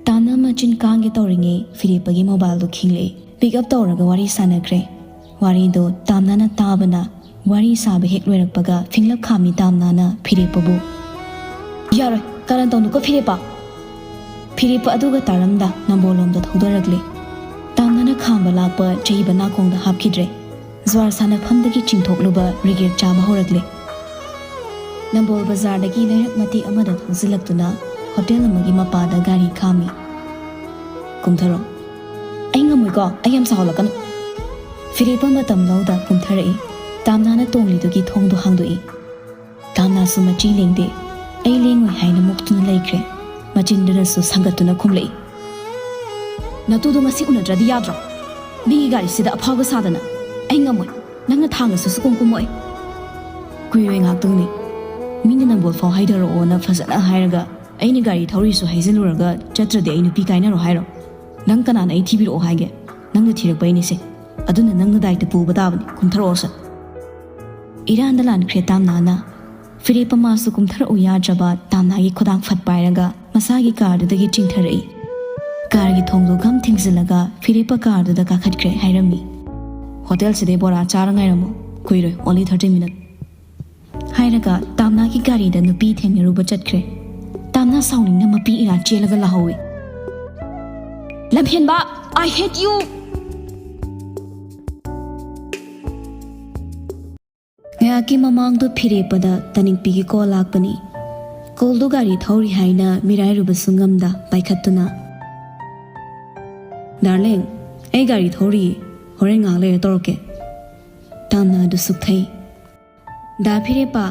ꯇꯥꯝꯅꯥ ꯃꯆꯤꯟ ꯀꯥꯡꯒꯦ ꯇꯧꯔꯤꯉꯩ ꯐꯤꯔꯦꯞꯄꯒꯤ ꯃꯣꯕꯥꯏꯜꯗꯨ ꯈꯤꯡꯂꯛꯏ꯫ ꯄꯤꯛ ꯑꯞ ꯇꯧꯔꯒ ꯋꯥꯔꯤ ꯁꯥꯟꯅꯈ꯭ꯔꯦ꯫ ꯋꯥꯔꯤꯗꯣ ꯇꯥꯝꯅꯥꯅ ꯇꯥꯕꯅ ꯋꯥꯔꯤ ꯁꯥꯕ ꯍꯦꯛ ꯂꯣꯏꯔꯛꯄꯒ ꯐꯤꯡꯂꯞ ꯈꯥꯝꯃꯤ ꯇꯥꯝꯅꯥꯅ ꯐꯤꯔꯦꯞꯄꯕꯨ꯫ "ꯌꯥꯔꯣꯏ, ꯀꯔꯟ ꯇꯧꯅꯨꯀꯣ ꯐꯤꯔꯦꯞꯄ!" ꯐꯤꯔꯦꯞꯄ ꯑꯗꯨꯒ ꯇꯥꯔꯝꯗ ꯅꯝꯕꯣꯜꯂꯣꯝꯗ ꯊꯧꯗꯔꯛꯂꯦ꯫ ꯇꯥꯝꯅꯥꯅ ꯈꯥꯝꯕ ꯂꯥꯛꯄ ꯆꯩꯕ ꯅꯥꯀꯣꯡꯗ ꯍꯥꯞꯈꯤꯗ꯭ꯔꯦ꯫ ꯖ꯭ꯋꯥꯔ ꯁꯥꯟꯅꯐꯝꯗꯒꯤ ꯆꯤꯡꯊꯣꯛꯂꯨꯕ ꯔꯤꯒꯦꯠ ꯆꯥꯕ ꯍꯧꯔꯛꯂꯦ꯫ ꯅꯝꯕꯣꯜ ꯕꯖꯥꯔꯗꯒꯤ ꯂꯩꯔꯛ ꯃꯇꯦꯛ ꯑꯃꯗ ꯊꯧꯖꯤꯜꯂꯛꯇꯨꯅ ꯍꯣꯇꯦꯜ ꯑꯃꯒꯤ ꯃꯄꯥꯗ ꯒꯥꯔꯤ ꯈꯥꯝꯃꯤ꯫ "ꯀꯨꯝꯊꯔꯣ꯫" "ꯑꯩ ꯉꯝꯃꯣꯏꯀꯣ, ꯑꯩ ꯌꯥꯝ ꯁꯥꯎꯍꯜꯂꯛꯀꯅꯨ꯫" ꯐꯤꯔꯦꯞꯄ ꯃꯇꯝ ꯂꯧꯗ ꯀꯨꯝꯊꯔꯛꯏ꯫ ꯇꯥꯝꯅꯥꯅ ꯇꯣꯡꯂꯤꯗꯨꯒꯤ ꯊꯣꯡꯗꯣ ꯍꯥꯡꯗꯣꯛꯏ꯫ ꯇꯥꯝꯅꯥꯁꯨ ꯃꯆꯤ ꯂꯦꯡꯗꯦ꯫ "ꯑꯩ ꯂꯦꯡꯉꯣꯏ" ꯍꯥꯏꯅ ꯃꯨꯛꯇꯨꯅ ꯂꯩꯈ꯭ꯔꯦ꯫ ꯃꯆꯤꯟꯗꯨꯅꯁꯨ ꯁꯥꯡꯒꯠꯇꯨꯅ ꯈꯨꯝꯂꯛꯏ꯫ "ꯅꯇꯨꯗꯣ ꯉꯁꯤ ꯎꯅꯗ꯭ꯔꯗꯤ ꯌꯥꯗ꯭ꯔꯣ? ꯃꯤꯒꯤ ꯒꯥꯔꯤꯁꯤꯗ ꯑꯐꯥꯎꯕ ꯁꯥꯗꯅ꯫ ꯑꯩ ꯉꯝꯃꯣꯏ꯫ ꯅꯪꯅ ꯊꯥꯡꯉꯁꯨ ꯁꯨꯀꯨꯝ ꯀꯨꯝꯃꯣꯏ꯫" "ꯀꯨꯏꯔꯣꯏ, ꯉꯥꯏꯍꯥꯛꯇꯪꯅꯤ꯫ ꯃꯤꯅ ꯅꯝꯕꯣꯜ ꯐꯥꯎ ꯍꯥꯏꯊꯔꯛꯑꯣꯅ ꯐꯖꯅ ꯍꯥꯏꯔꯒ ꯑꯩꯅ ꯒꯥꯔꯤ ꯊꯧꯔꯤꯁꯨ ꯍꯥꯏꯖꯤꯜꯂꯨꯔꯒ ꯆꯠꯇ꯭ꯔꯗꯤ ꯑꯩ ꯅꯨꯄꯤ ꯀꯥꯏꯅꯔꯣ ꯍꯥꯏꯔꯣ? ꯅꯪ ꯀꯅꯥꯅ ꯑꯩ ꯊꯤꯕꯤꯔꯛꯑꯣ ꯍꯥꯏꯒꯦ? ꯅꯪꯅ ꯊꯤꯔꯛꯄꯩꯅꯤꯁꯦ꯫ ꯑꯗꯨꯅ ꯅꯪꯅ ꯗꯥꯏꯇ ꯄꯨꯕ ꯇꯥꯕꯅꯤ꯫ ꯀꯨꯝꯊꯔꯛꯑꯣ ꯁꯠ꯫" ꯏꯔꯥꯟꯗ ꯂꯥꯟꯈ꯭ꯔꯦ ꯇꯥꯝꯅꯥꯅ꯫ ꯐꯤꯔꯦꯞꯄ ꯃꯥꯁꯨ ꯀꯨꯝꯊꯔꯛꯎ ꯌꯥꯗ꯭ꯔꯕ ꯇꯥꯝꯅꯥꯒꯤ ꯈꯨꯗꯥꯡ ꯐꯠ ꯄꯥꯏꯔꯒ ꯃꯁꯥꯒꯤ ꯀꯥꯔꯗꯨꯗꯒꯤ ꯆꯤꯡꯊꯔꯛꯏ꯫ ꯀꯥꯔꯒꯤ ꯊꯣꯡꯗꯨ ꯒꯝ ꯊꯤꯡꯖꯤꯜꯂꯒ ꯐꯤꯔꯦꯞꯄ ꯀꯥꯔꯗꯨꯗ ꯀꯥꯈꯠꯈ꯭ꯔꯦ ꯍꯥꯏꯔꯝꯃꯤ꯫ "ꯍꯣꯇꯦꯜꯁꯤꯗꯩ ꯕꯣꯔꯥ ꯆꯥꯔ ꯉꯥꯏꯔꯝꯃꯣ꯫ ꯀꯨꯏꯔꯣꯏ, only thirty minute꯫" ꯍꯥꯏꯔꯒ ꯇꯥꯝꯅꯥꯒꯤ ꯒꯥꯔꯤꯗ ꯅꯨꯄꯤ ꯊꯦꯡꯅꯔꯨꯕ ꯆꯠꯈ꯭ꯔꯦ꯫ ꯇꯥꯝꯅꯥ ꯁꯥꯎꯅꯤꯡꯅ ꯃꯄꯤ ꯏꯔꯥ ꯆꯦꯜꯂꯒ ꯂꯥꯍꯧꯏ꯫ ꯂꯝꯍꯦꯟꯕ, I hate you! ꯉꯥꯏꯍꯥꯛꯀꯤ ꯃꯃꯥꯡꯗꯣ ꯐꯤꯔꯦꯞꯄꯗ ꯇꯅꯤꯛꯄꯤꯒꯤ ꯀꯣꯜ ꯂꯥꯛꯄꯅꯤ꯫ ꯀꯣꯜꯗꯣ ꯒꯥꯔꯤ ꯊꯧꯔꯤ ꯍꯥꯏꯅ ꯃꯤꯔꯥꯏꯔꯨꯕꯁꯨ ꯉꯝꯗ ꯄꯥꯏꯈꯠꯇꯨꯅ, "ꯗꯥꯔꯂꯤꯡ, ꯑꯩ ꯒꯥꯔꯤ ꯊꯧꯔꯤꯌꯦ, ꯍꯣꯔꯦꯟ ꯉꯥꯏꯍꯥꯛ ꯂꯩꯔ ꯇꯧꯔꯛꯀꯦ꯫" ꯇꯥꯝꯅꯥꯗꯨ ꯁꯨꯛꯊꯩ꯫ "ꯗꯥ ꯐꯤꯔꯦꯞꯄ,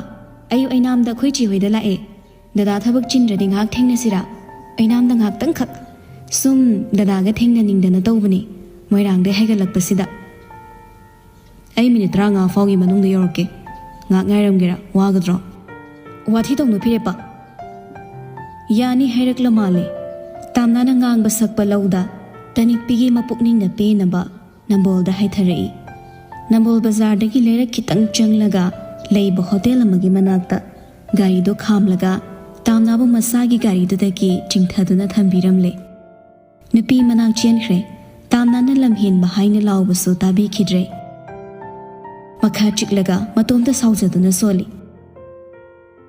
ꯑꯌꯨꯛ ꯑꯩꯅꯥꯝꯗ ꯑꯩꯈꯣꯏ ꯆꯦ ꯍꯣꯏꯗ ꯂꯥꯛꯑꯦ꯫ ꯗꯗꯥ ꯊꯕꯛ ꯆꯤꯟꯗ꯭ꯔꯗꯤ ꯉꯥꯏꯍꯥꯛ ꯊꯦꯡꯅꯁꯤꯔꯥ? ꯑꯩꯅꯥꯝꯗ ꯉꯥꯏꯍꯥꯛꯇꯪꯈꯛ꯫ ꯁꯨꯝ ꯗꯗꯥꯒ ꯊꯦꯡꯅꯅꯤꯡꯗꯅ ꯇꯧꯕꯅꯦ, ꯃꯣꯏꯔꯥꯡꯗꯩ ꯍꯥꯏꯒꯠꯂꯛꯄꯁꯤꯗ꯫" "ꯑꯩ ꯃꯤꯅꯤꯠ ꯇꯔꯥꯃꯉꯥ ꯐꯥꯎꯒꯤ ꯃꯅꯨꯡꯗ ꯌꯧꯔꯛꯀꯦ꯫ ꯉꯥꯏꯍꯥꯛ ꯉꯥꯏꯔꯝꯒꯦꯔꯥ? ꯋꯥꯒꯗ꯭ꯔꯣ?" "ꯋꯥꯊꯤ ꯇꯧꯅꯨ ꯐꯤꯔꯦꯞꯄ꯫" ꯌꯥꯅꯤ ꯍꯥꯏꯔꯛꯂ ꯃꯥꯜꯂꯦ꯫ ꯇꯥꯝꯅꯥꯅ ꯉꯥꯡꯕ ꯁꯛꯄ ꯂꯧꯗ ꯇꯅꯤꯛꯄꯤꯒꯤ ꯃꯄꯨꯛꯅꯤꯡꯅ ꯄꯦꯟꯅꯕ ꯅꯝꯕꯣꯜꯗ ꯍꯥꯏꯊꯔꯛꯏ꯫ ꯅꯝꯕꯣꯜ ꯕꯖꯥꯔꯗꯒꯤ ꯂꯩꯔꯛ ꯈꯤꯇꯪ ꯆꯪꯂꯒ ꯂꯩꯕ ꯍꯣꯇꯦꯜ ꯑꯃꯒꯤ ꯃꯅꯥꯛꯇ ꯒꯥꯔꯤꯗꯨ ꯈꯥꯝꯂꯒ ꯇꯥꯝꯅꯥꯕꯨ ꯃꯁꯥꯒꯤ ꯒꯥꯔꯤꯗꯨꯗꯒꯤ ꯆꯤꯡꯊꯗꯨꯅ ꯊꯝꯕꯤꯔꯝꯂꯦ꯫ ꯅꯨꯄꯤ ꯃꯅꯥꯛ ꯆꯦꯟꯈ꯭ꯔꯦ꯫ ꯇꯥꯝꯅꯥꯅ ꯂꯝꯍꯦꯟꯕ ꯍꯥꯏꯅ ꯂꯥꯎꯕꯁꯨ ꯇꯥꯕꯤꯈꯤꯗ꯭ꯔꯦ꯫ ꯃꯈꯥ ꯆꯤꯛꯂꯒ ꯃꯇꯣꯝꯇ ꯁꯥꯎꯖꯗꯨꯅ ꯁꯣꯜꯂꯤ꯫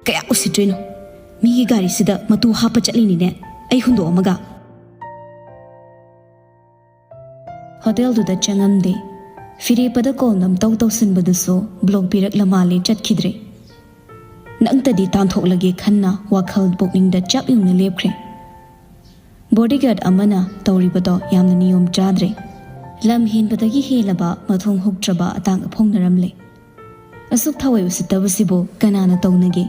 "ꯀꯌꯥ ꯎꯁꯤꯠꯇ꯭ꯔꯤꯅꯣ? ꯃꯤꯒꯤ ꯒꯥꯔꯤꯁꯤꯗ ꯃꯇꯨ ꯍꯥꯞꯄ ꯆꯠꯂꯤꯅꯤꯅꯦ, ꯑꯩ ꯍꯨꯟꯗꯣꯛꯑꯝꯃꯒ꯫" ꯍꯣꯇꯦꯜꯗꯨꯗ ꯆꯪꯉꯝꯗꯦ꯫ ꯐꯤꯔꯦꯞꯄꯗ ꯀꯣꯜ ꯅꯝꯇꯧ ꯇꯧꯁꯤꯟꯕꯗꯨꯁꯨ ꯕ꯭ꯂꯣꯛ ꯄꯤꯔꯛꯂ ꯃꯥꯜꯂꯦ, ꯆꯠꯈꯤꯗ꯭ꯔꯦ꯫ ꯅꯪꯇꯗꯤ ꯇꯥꯟꯊꯣꯛꯂꯒꯦ ꯈꯟꯅ ꯋꯥꯈꯜ ꯄꯨꯛꯅꯤꯡꯗ ꯆꯞ ꯌꯨꯡꯅ ꯂꯦꯞꯈ꯭ꯔꯦ꯫ ꯕꯣꯗꯤꯒꯥꯔꯗ ꯑꯃꯅ ꯇꯧꯔꯤꯕꯗꯣ ꯌꯥꯝꯅ ꯅꯤꯌꯣꯝ ꯆꯥꯗ꯭ꯔꯦ꯫ ꯂꯝ ꯍꯦꯟꯕꯗꯒꯤ ꯍꯦꯜꯂꯕ ꯃꯊꯣꯡ ꯍꯨꯛꯇ꯭ꯔꯕ ꯑꯇꯥꯡ ꯑꯐꯣꯡꯅꯔꯝꯂꯦ꯫ ꯑꯁꯨꯛ ꯊꯑꯣꯏ ꯎꯁꯤꯠꯇꯕꯁꯤꯕꯨ ꯀꯅꯥꯅ ꯇꯧꯅꯒꯦ?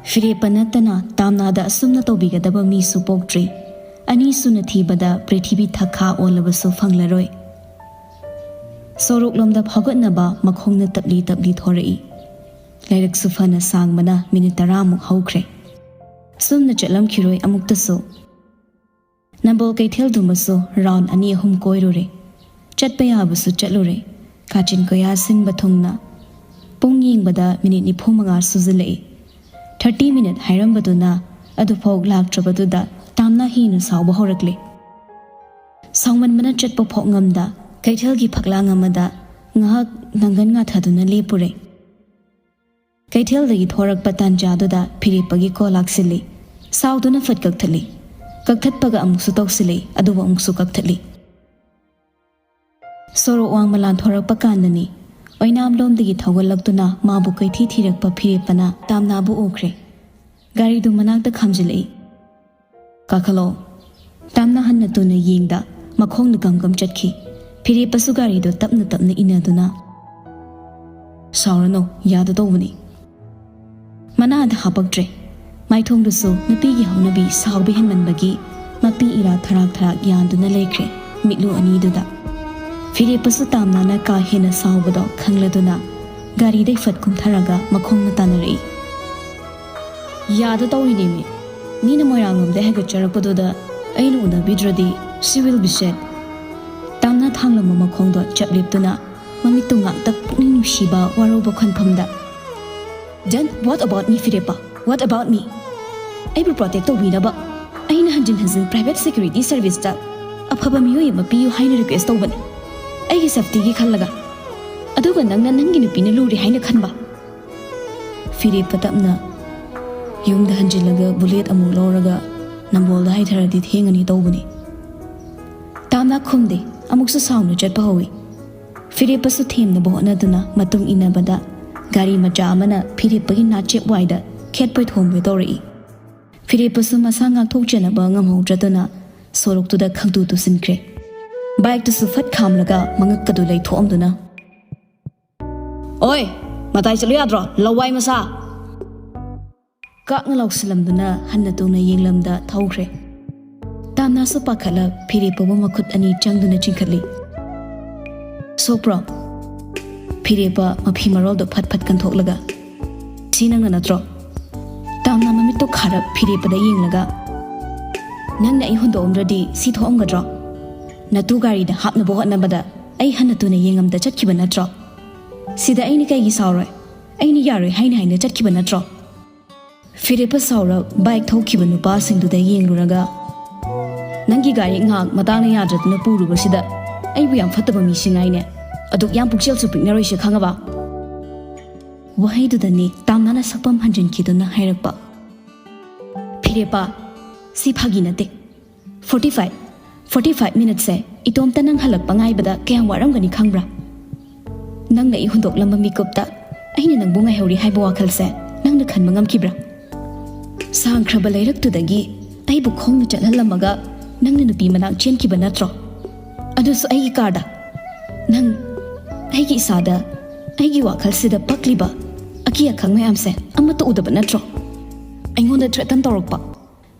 ꯐꯤꯔꯦꯞꯄ ꯅꯠꯇꯅ ꯇꯥꯝꯅꯥꯗ ꯑꯁꯨꯝꯅ ꯇꯧꯕꯤꯒꯗꯕ ꯃꯤꯁꯨ ꯄꯣꯛꯇ꯭ꯔꯤ꯫ ꯑꯅꯤꯁꯨꯅ ꯊꯤꯕꯗ ꯄ꯭ꯔꯤꯊꯤꯕꯤ ꯊꯛꯈꯥ ꯑꯣꯜꯂꯕꯁꯨ ꯐꯪꯂꯔꯣꯏ꯫ ꯁꯣꯔꯣꯛꯂꯣꯝꯗ ꯐꯥꯎꯒꯠꯅꯕ ꯃꯈꯣꯡꯅ ꯇꯞꯂꯤ ꯇꯞꯂꯤ ꯊꯣꯔꯛꯏ꯫ ꯂꯥꯏꯔꯤꯛꯁꯨ ꯐꯅ ꯁꯥꯡꯕꯅ ꯃꯤꯅꯤꯠ ꯇꯔꯥꯃꯨꯛ ꯍꯧꯈ꯭ꯔꯦ꯫ ꯁꯨꯝꯅ ꯆꯠꯂꯝꯈꯤꯔꯣꯏ ꯑꯃꯨꯛꯇꯁꯨ꯫ ꯅꯝꯕꯣꯜ ꯀꯩꯊꯦꯜꯗꯨꯃꯁꯨ ꯔꯥꯎꯟ ꯑꯅꯤ ꯑꯍꯨꯝ ꯀꯣꯏꯔꯨꯔꯦ꯫ ꯆꯠꯄ ꯌꯥꯕꯁꯨ ꯆꯠꯂꯨꯔꯦ꯫ ꯀꯥꯆꯤꯟ ꯀꯣꯌꯥ ꯁꯤꯟꯕ ꯊꯨꯡꯅ꯫ ꯄꯨꯡ ꯌꯦꯡꯕꯗ ꯃꯤꯅꯤꯠ ꯅꯤꯐꯨ ꯃꯉꯥ ꯁꯨꯖꯤꯜꯂꯛꯏ꯫ ꯊꯥꯔꯇꯤ ꯃꯤꯅꯤꯠ ꯍꯥꯏꯔꯝꯕꯗꯨꯅ ꯑꯗꯨꯐꯥꯎ ꯂꯥꯛꯇ꯭ꯔꯕꯗꯨꯗ ꯇꯥꯝꯅ ꯍꯦꯟꯅ ꯁꯥꯎꯕ ꯍꯧꯔꯛꯂꯦ꯫ ꯁꯥꯎꯃꯟꯕꯅ ꯆꯠꯄ ꯐꯥꯎ ꯉꯝꯗ ꯀꯩꯊꯦꯜꯒꯤ ꯐꯛꯂꯥꯡ ꯑꯃꯗ ꯉꯥꯏꯍꯥꯛ ꯅꯪꯒꯟ ꯉꯥꯊꯗꯨꯅ ꯂꯦꯞꯄꯨꯔꯦ꯫ ꯀꯩꯊꯦꯜꯗꯒꯤ ꯊꯣꯔꯛꯄ ꯇꯥꯟꯖꯥꯗꯨꯗ ꯐꯤꯔꯦꯞꯄꯒꯤ ꯀꯣꯜ ꯂꯥꯛꯁꯤꯜꯂꯤ꯫ ꯁꯥꯎꯗꯨꯅ ꯐꯠ ꯀꯛꯊꯠꯂꯤ꯫ ꯀꯛꯊꯠꯄꯒ ꯑꯃꯨꯛꯁꯨ ꯇꯧꯁꯤꯜꯂꯛꯏ, ꯑꯗꯨꯕꯨ ꯑꯃꯨꯛꯁꯨ ꯀꯛꯊꯠꯂꯤ꯫ ꯁꯣꯔꯣꯛ ꯋꯥꯡꯃ ꯂꯥꯟꯊꯣꯔꯛꯄ ꯀꯥꯟꯗꯅꯤ ꯑꯣꯏꯅꯥꯝꯂꯣꯝꯗꯒꯤ ꯊꯧꯒꯠꯂꯛꯇꯨꯅ ꯃꯥꯕꯨ ꯀꯩꯊꯤ ꯊꯤꯔꯛꯄ ꯐꯤꯔꯦꯞꯄꯅ ꯇꯥꯝꯅꯥꯕꯨ ꯎꯈ꯭ꯔꯦ꯫ ꯒꯥꯔꯤꯗꯨ ꯃꯅꯥꯛꯇ ꯈꯥꯝꯖꯤꯜꯂꯛꯏ꯫ "ꯀꯥꯈꯠꯂꯣ꯫" ꯇꯥꯝꯅꯥ ꯍꯟꯅ ꯇꯨꯅ ꯌꯦꯡꯗ ꯃꯈꯣꯡꯅ ꯒꯝ ꯒꯝ ꯆꯠꯈꯤ꯫ ꯐꯤꯔꯦꯞꯄꯁꯨ ꯒꯥꯔꯤꯗꯨ ꯇꯞꯅ ꯇꯞꯅ ꯏꯟꯅꯗꯨꯅ, "ꯁꯥꯎꯔꯅꯨ, ꯌꯥꯗ ꯇꯧꯕꯅꯤ꯫" ꯃꯅꯥꯗ ꯍꯥꯄꯛꯇ꯭ꯔꯦ꯫ ꯃꯥꯏꯊꯣꯡꯗꯨꯁꯨ ꯅꯨꯄꯤꯒꯤ ꯍꯧꯅꯕꯤ ꯁꯥꯎꯕ ꯍꯦꯟꯃꯟꯕꯒꯤ ꯃꯄꯤ ꯏꯔꯥ ꯊꯔꯥꯛ ꯊꯔꯥꯛ ꯌꯥꯟꯗꯨꯅ ꯂꯩꯈ꯭ꯔꯦ ꯃꯤꯠꯂꯨ ꯑꯅꯤꯗꯨꯗ꯫ ꯐꯤꯔꯦꯞꯄꯁꯨ ꯇꯥꯝꯅꯥꯅ ꯀꯥ ꯍꯦꯟꯅ ꯁꯥꯎꯕꯗꯣ ꯈꯪꯂꯗꯨꯅ ꯒꯥꯔꯤꯗꯩ ꯐꯠ ꯀꯨꯝꯊꯔꯒ ꯃꯈꯣꯡꯅ ꯇꯥꯟꯅꯔꯛꯏ꯫ "ꯌꯥꯗ ꯇꯧꯔꯤꯅꯦꯃꯤ꯫ ꯃꯤꯅ ꯃꯣꯏꯔꯥꯡꯂꯣꯝꯗꯩ ꯍꯥꯏꯒꯠꯆꯔꯛꯄꯗꯨꯗ ꯑꯩꯅ ꯎꯅꯕꯤꯗ꯭ꯔꯗꯤ she will be sad꯫" Tamna ꯊꯥꯡꯂꯝꯕ ꯃꯈꯣꯡꯗꯣ ꯆꯞ ꯂꯦꯞꯇꯨꯅ ꯃꯃꯤꯠꯇꯨ ꯉꯥꯛꯇ ꯄꯨꯛꯅꯤꯡ ꯅꯨꯡꯁꯤꯕ ꯋꯥꯔꯧꯕ ꯈꯣꯟꯐꯝꯗ, "Then what about me, ꯐꯤꯔꯦꯞꯄ? What about me? ꯑꯩꯕꯨ protect ꯇꯧꯕꯤꯅꯕ ꯑꯩꯅ ꯍꯟꯖꯤꯟ ꯍꯟꯖꯤꯟ private security service ꯇ ꯑꯐꯕ ꯃꯤꯑꯣꯏ ꯑꯃ ꯄꯤꯌꯨ ꯍꯥꯏꯅ request ꯇꯧꯕꯅꯤ, ꯑꯩꯒꯤ safety ꯒꯤ ꯈꯜꯂꯒ꯫ ꯑꯗꯨꯒ ꯅꯪꯅ ꯅꯪꯒꯤ ꯅꯨꯄꯤꯅ ꯂꯨꯔꯦ ꯍꯥꯏꯅ ꯈꯟꯕ?" ꯐꯤꯔꯦꯞꯄ ꯇꯞꯅ, "ꯌꯨꯝꯗ ꯍꯟꯖꯤꯜꯂꯒ bullet ꯑꯃꯨꯛ ꯂꯧꯔꯒ ꯅꯝꯕꯣꯜꯗ ꯍꯥꯏꯊꯔꯗꯤ ꯊꯦꯡꯉꯅꯤ ꯇꯧꯕꯅꯤ꯫" ꯇꯥꯝꯅꯥ ꯈꯨꯝꯗꯦ, ꯑꯃꯨꯛꯁꯨ ꯁꯥꯎꯅ ꯆꯠꯄ ꯍꯧꯏ꯫ ꯐꯤꯔꯦꯞꯄꯁꯨ ꯊꯦꯝꯅꯕ ꯍꯣꯠꯅꯗꯨꯅ ꯃꯇꯨꯡ ꯏꯟꯅꯕꯗ ꯒꯥꯔꯤ ꯃꯆꯥ ꯑꯃꯅ ꯐꯤꯔꯦꯞꯄꯒꯤ ꯅꯥꯆꯦꯞ ꯋꯥꯏꯗ ꯈꯦꯠꯄꯣꯏ ꯊꯣꯝꯕꯣꯏ ꯇꯧꯔꯛꯏ꯫ ꯐꯤꯔꯦꯞꯄꯁꯨ ꯃꯁꯥ ꯉꯥꯛꯊꯣꯛꯆꯅꯕ ꯉꯝꯍꯧꯗ꯭ꯔꯗꯨꯅ ꯁꯣꯔꯣꯛꯇꯨꯗ ꯈꯪꯇꯨ ꯇꯨꯁꯤꯟꯈ꯭ꯔꯦ꯫ Bike ꯇꯨꯁꯨ ꯐꯠ ꯈꯥꯝꯂꯒ ꯃꯉꯛꯀꯗꯨ ꯂꯩꯊꯣꯛꯑꯝꯗꯨꯅ, "ꯑꯣꯏ, ꯃꯇꯥꯏ ꯆꯠꯂꯨ ꯌꯥꯗ꯭ꯔꯣ, ꯂꯋꯥꯏ ꯃꯆꯥ?" ꯀꯥꯛꯅ ꯂꯥꯎꯁꯤꯜꯂꯝꯗꯨꯅ ꯍꯟꯅ ꯇꯨꯅ ꯌꯦꯡꯂꯝꯗ ꯊꯧꯈ꯭ꯔꯦ꯫ ꯇꯥꯝꯅꯥꯁꯨ ꯄꯥꯈꯠꯂ ꯐꯤꯔꯦꯞꯄꯕꯨ ꯃꯈꯨꯠ ꯑꯅꯤ ꯆꯪꯗꯨꯅ ꯆꯤꯡꯈꯠꯂꯤ꯫ "ꯁꯣꯛꯄ꯭ꯔꯣ?" ꯐꯤꯔꯦꯞꯄ ꯃꯐꯤ ꯃꯔꯣꯜꯗꯣ ꯐꯠ ꯐꯠ ꯀꯟꯊꯣꯛꯂꯒ, "ꯁꯤ ꯅꯪꯅ ꯅꯠꯇ꯭ꯔꯣ?" ꯇꯥꯝꯅꯥ ꯃꯃꯤꯠꯇꯣ ꯈꯥꯔꯞ ꯐꯤꯔꯦꯞꯄꯗ ꯌꯦꯡꯂꯒ, "ꯅꯪꯅ ꯑꯩ ꯍꯨꯟꯗꯣꯛꯑꯝꯗ꯭ꯔꯗꯤ ꯁꯤ ꯊꯣꯛꯑꯝꯒꯗ꯭ꯔꯣ? ꯅꯇꯨ ꯒꯥꯔꯤꯗ ꯍꯥꯞꯅꯕ ꯍꯣꯠꯅꯕꯗ ꯑꯩ ꯍꯟꯅ ꯇꯨꯅ ꯌꯦꯡꯉꯝꯗ ꯆꯠꯈꯤꯕ ꯅꯠꯇ꯭ꯔꯣ? ꯁꯤꯗ ꯑꯩꯅ ꯀꯩꯒꯤ ꯁꯥꯎꯔꯣꯏ? ꯑꯩꯅ ꯌꯥꯔꯣꯏ ꯍꯥꯏꯅ ꯍꯥꯏꯅ ꯆꯠꯈꯤꯕ ꯅꯠꯇ꯭ꯔꯣ?" ꯐꯤꯔꯦꯞꯄ ꯁꯥꯎꯔ bike ꯊꯧꯈꯤꯕ ꯅꯨꯄꯥꯁꯤꯡꯗꯨꯗ ꯌꯦꯡꯂꯨꯔꯒ, "ꯅꯪꯒꯤ ꯒꯥꯔꯤ ꯉꯥꯏꯍꯥꯛ ꯃꯇꯥꯡꯅ ꯌꯥꯗ꯭ꯔꯗꯨꯅ ꯄꯨꯔꯨꯕꯁꯤꯗ ꯑꯩꯕꯨ ꯌꯥꯝ ꯐꯠꯇꯕ ꯃꯤꯁꯤꯡ ꯍꯥꯏꯅꯦ꯫ ꯑꯗꯨꯛ ꯌꯥꯝ ꯄꯨꯛꯆꯦꯜꯁꯨ ꯄꯤꯛꯅꯔꯣꯏꯁꯦ, ꯈꯪꯉꯕ?" ꯋꯥꯍꯩꯗꯨꯗꯅꯤ ꯇꯥꯝꯅꯥꯅ ꯁꯛꯐꯝ ꯍꯟꯖꯤꯟꯈꯤꯗꯨꯅ ꯍꯥꯏꯔꯛꯄ, "ꯐꯤꯔꯦꯞꯄ, ꯁꯤ ꯐꯥꯒꯤ ꯅꯠꯇꯦ꯫ ꯐꯣꯔꯇꯤ ꯐꯥꯏꯚ ꯐꯣꯔꯇꯤ ꯐꯥꯏꯚ ꯃꯤꯅꯠꯁꯦ ꯏꯇꯣꯝꯇ ꯅꯪ ꯍꯜꯂꯛꯄ ꯉꯥꯏꯕꯗ ꯀꯌꯥꯝ ꯋꯥꯔꯝꯒꯅꯤ ꯈꯪꯕ꯭ꯔꯥ? ꯅꯪꯅ ꯑꯩ ꯍꯨꯟꯗꯣꯛꯂꯝꯕ ꯃꯤꯀꯨꯞꯇ ꯑꯩꯅ ꯅꯪꯕꯨ ꯉꯥꯏꯍꯧꯔꯤ ꯍꯥꯏꯕ ꯋꯥꯈꯜꯁꯦ ꯅꯪꯅ ꯈꯟꯕ ꯉꯝꯈꯤꯕ꯭ꯔꯥ? ꯁꯥꯡꯈ꯭ꯔꯕ ꯂꯩꯔꯛꯇꯨꯗꯒꯤ ꯑꯩꯕꯨ ꯈꯣꯡꯅ ꯆꯠꯍꯜꯂꯝꯃꯒ ꯅꯪꯅ ꯅꯨꯄꯤ ꯃꯅꯥꯛ ꯆꯦꯟꯈꯤꯕ ꯅꯠꯇ꯭ꯔꯣ? ꯑꯗꯨꯁꯨ ꯑꯩꯒꯤ ꯀꯥꯔꯗ꯫ ꯅꯪ ꯑꯩꯒꯤ ꯏꯁꯥꯗ, ꯑꯩꯒꯤ ꯋꯥꯈꯜꯁꯤꯗ ꯄꯛꯂꯤꯕ ꯑꯀꯤ ꯑꯈꯪ ꯃꯌꯥꯝꯁꯦ ꯑꯃꯠꯇ ꯎꯗꯕ ꯅꯠꯇ꯭ꯔꯣ? ꯑꯩꯉꯣꯟꯗ ꯊ꯭ꯔꯦꯇꯟ ꯇꯧꯔꯛꯄ,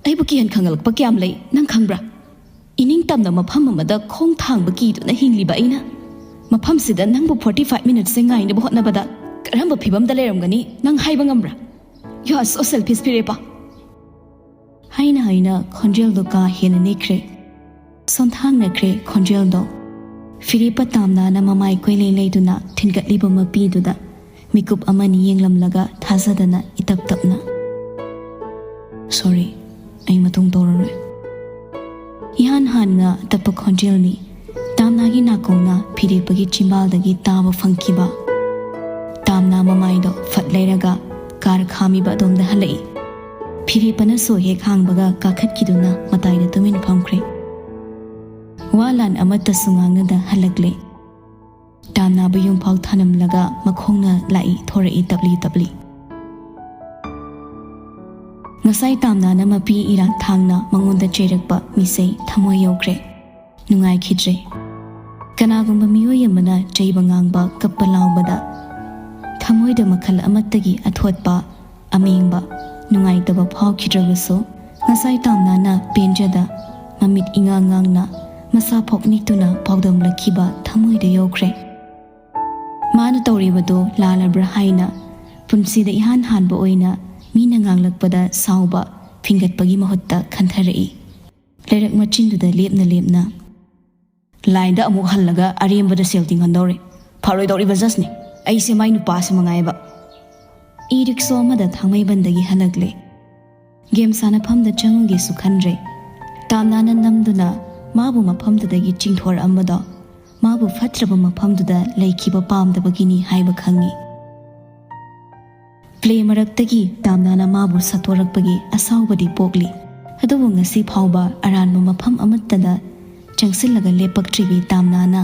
ꯑꯩꯕꯨ ꯀꯤꯍꯟ ꯈꯪꯍꯜꯂꯛꯄ ꯀꯌꯥꯝ ꯂꯩ ꯅꯪ ꯈꯪꯕ꯭ꯔꯥ? ꯏꯅꯤꯡꯇꯝꯅ ꯃꯐꯝ ꯑꯃꯗ ꯈꯣꯡ ꯊꯥꯡꯕ ꯀꯤꯗꯨꯅ ꯍꯤꯡꯂꯤꯕ ꯑꯩꯅ ꯃꯐꯝꯁꯤꯗ ꯅꯪꯕꯨ ꯐꯣꯔꯇꯤ ꯐꯥꯏꯚ ꯃꯤꯅꯠꯁꯦ ꯉꯥꯏꯅꯕ ꯍꯣꯠꯅꯕꯗ ꯀꯔꯝꯕ ꯐꯤꯕꯝꯗ ꯂꯩꯔꯝꯒꯅꯤ ꯅꯪ ꯍꯥꯏꯕ ꯉꯝꯕ꯭ꯔꯥ? You are so selfish, ꯐꯤꯔꯦꯞꯄ꯫ ꯍꯥꯏꯅ ꯍꯥꯏꯅ ꯈꯣꯟꯖꯦꯜꯗꯣ ꯀꯥ ꯍꯦꯟꯅ ꯅꯦꯛꯈ꯭ꯔꯦ꯫ ꯁꯣꯟꯊꯥꯡꯅꯈ꯭ꯔꯦ ꯈꯣꯟꯖꯦꯜꯗꯣ꯫ ꯐꯤꯔꯦꯞꯄ ꯇꯥꯝꯅꯥꯅ ꯃꯃꯥꯏ ꯀꯣꯏꯂꯩ ꯂꯩꯗꯨꯅ ꯊꯤꯟꯒꯠꯂꯤꯕ ꯃꯄꯤꯗꯨꯗ ꯃꯤꯀꯨꯞ ꯑꯃꯅꯤ ꯌꯦꯡꯂꯝꯂꯒ ꯊꯥꯖꯗꯅ ꯏꯇꯞ ꯇꯞꯅ, "ꯁꯣꯔꯤ, ꯑꯩ ꯃꯇꯨꯡ ꯇꯧꯔꯔꯣꯏ"꯫ ꯏꯍꯥꯟ ꯍꯥꯟꯅ ꯇꯞꯄ ꯈꯣꯟꯖꯦꯜꯅꯤ꯫ ꯇꯥꯝꯅꯥꯒꯤ ꯅꯥꯀꯣꯡꯅ ꯐꯤꯔꯦꯞꯄꯒꯤ ꯆꯤꯝꯕꯥꯜꯗꯒꯤ ꯇꯥꯕ ꯐꯪꯈꯤꯕ꯫ ꯇꯥꯝꯅꯥ ꯃꯃꯥꯏꯗꯣ ꯐꯠ ꯂꯩꯔꯒ ꯀꯥꯔ ꯈꯥꯝꯃꯤꯕ ꯑꯗꯣꯝꯗ ꯍꯜꯂꯛꯏ꯫ ꯐꯤꯔꯦꯞꯄꯅ ꯁꯣ ꯍꯦꯛ ꯍꯥꯡꯕꯒ ꯀꯥꯈꯠꯈꯤꯗꯨꯅ ꯃꯇꯥꯏꯗ ꯇꯨꯃꯤꯟ ꯐꯝꯈ꯭ꯔꯦ꯫ ꯋꯥ ꯂꯥꯟ ꯑꯃꯠꯇꯁꯨ ꯉꯥꯡꯅꯗ ꯍꯜꯂꯛꯂꯦ꯫ ꯇꯥꯝꯅꯥꯕꯨ ꯌꯨꯝꯐꯥꯎ ꯊꯥꯅꯝꯂꯒ ꯃꯈꯣꯡꯅ ꯂꯥꯛꯏ ꯊꯣꯔꯛꯏ ꯇꯞꯂꯤ ꯇꯞꯂꯤ꯫ ꯉꯁꯥꯏ ꯇꯥꯝꯅꯥꯅ ꯃꯄꯤ ꯏꯔꯥꯟ ꯊꯥꯡꯅ ꯃꯉꯣꯟꯗ ꯆꯩꯔꯛꯄ ꯃꯤꯁꯩ ꯊꯃꯣꯏ ꯌꯧꯈ꯭ꯔꯦ꯫ ꯅꯨꯡꯉꯥꯏꯈꯤꯗ꯭ꯔꯦ꯫ ꯀꯅꯥꯒꯨꯝꯕ ꯃꯤꯑꯣꯏ ꯑꯃꯅ ꯆꯩꯕ ꯉꯥꯡꯕ, ꯀꯞꯄ ꯂꯥꯎꯕꯗ ꯊꯃꯣꯏꯗ ꯃꯈꯜ ꯑꯃꯠꯇꯒꯤ ꯑꯊꯣꯠꯄ, ꯑꯃꯦꯡꯕ, ꯅꯨꯡꯉꯥꯏꯇꯕ ꯐꯥꯎꯈꯤꯗ꯭ꯔꯕꯁꯨ, ꯉꯁꯥꯏ ꯇꯥꯝꯅꯥꯅ ꯄꯦꯟꯖꯗ ꯃꯃꯤꯠ ꯏꯉꯥꯡ ꯉꯥꯡꯅ ꯃꯁꯥ ꯐꯣꯛ ꯅꯤꯛꯇꯨꯅ ꯄꯥꯎꯗꯝꯂꯛꯈꯤꯕ ꯊꯃꯣꯏꯗ ꯌꯧꯈ꯭ꯔꯦ꯫ ꯃꯥꯅ ꯇꯧꯔꯤꯕꯗꯨ ꯂꯥꯜꯂꯕ꯭ꯔꯥ ꯍꯥꯏꯅ ꯄꯨꯟꯁꯤꯗ ꯏꯍꯥꯟ ꯍꯥꯟꯕ ꯑꯣꯏꯅ ꯃꯤꯅ ꯉꯥꯡꯂꯛꯄꯗ ꯁꯥꯎꯕ, ꯐꯤꯡꯒꯠꯄꯒꯤ ꯃꯍꯨꯠꯇ ꯈꯟꯊꯔꯛꯏ꯫ ꯂꯩꯔꯛ ꯃꯆꯤꯟꯗꯨꯗ ꯂꯦꯞꯅ ꯂꯦꯞꯅ, "ꯂꯥꯏꯟꯗ ꯑꯃꯨꯛ ꯍꯜꯂꯒ ꯑꯔꯦꯝꯕꯗ ꯁꯦꯜ ꯇꯤꯡꯍꯟꯗꯧꯔꯦ꯫ ꯐꯔꯣꯏꯗꯧꯔꯤꯕ ꯖꯁꯅꯤ꯫ ꯑꯩꯁꯦ ꯃꯥꯏ ꯅꯨꯄꯥꯁꯦ ꯃꯉꯥꯏꯕ"꯫ ꯏ ꯔꯤꯛꯁꯣ ꯑꯃꯗ ꯊꯥꯡꯃꯩꯕꯟꯗꯒꯤ ꯍꯜꯂꯛꯂꯦ꯫ ꯒꯦꯝ ꯁꯥꯟꯅꯐꯝꯗ ꯆꯪꯉꯨꯒꯦꯁꯨ ꯈꯟꯗ꯭ꯔꯦ꯫ ꯇꯥꯝꯅꯥꯅ ꯅꯝꯗꯨꯅ ꯃꯥꯕꯨ ꯃꯐꯝꯗꯨꯗꯒꯤ ꯆꯤꯡꯊꯣꯔꯛꯑꯝꯕꯗꯣ ꯃꯥꯕꯨ ꯐꯠꯇ꯭ꯔꯕ ꯃꯐꯝꯗꯨꯗ ꯂꯩꯈꯤꯕ ꯄꯥꯝꯗꯕꯒꯤꯅꯤ ꯍꯥꯏꯕ ꯈꯪꯉꯤ꯫ ꯄ꯭ꯂꯦ ꯃꯔꯛꯇꯒꯤ ꯇꯥꯝꯅꯥꯅ ꯃꯥꯕꯨ ꯁꯠꯇꯣꯔꯛꯄꯒꯤ ꯑꯁꯥꯎꯕꯗꯤ ꯄꯣꯛꯂꯤ꯫ ꯑꯗꯨꯕꯨ ꯉꯁꯤ ꯐꯥꯎꯕ ꯑꯔꯥꯟꯕ ꯃꯐꯝ ꯑꯃꯠꯇꯗ ꯆꯪꯁꯤꯜꯂꯒ ꯂꯦꯞꯄꯛꯇ꯭ꯔꯤꯕꯤ ꯇꯥꯝꯅꯥꯅ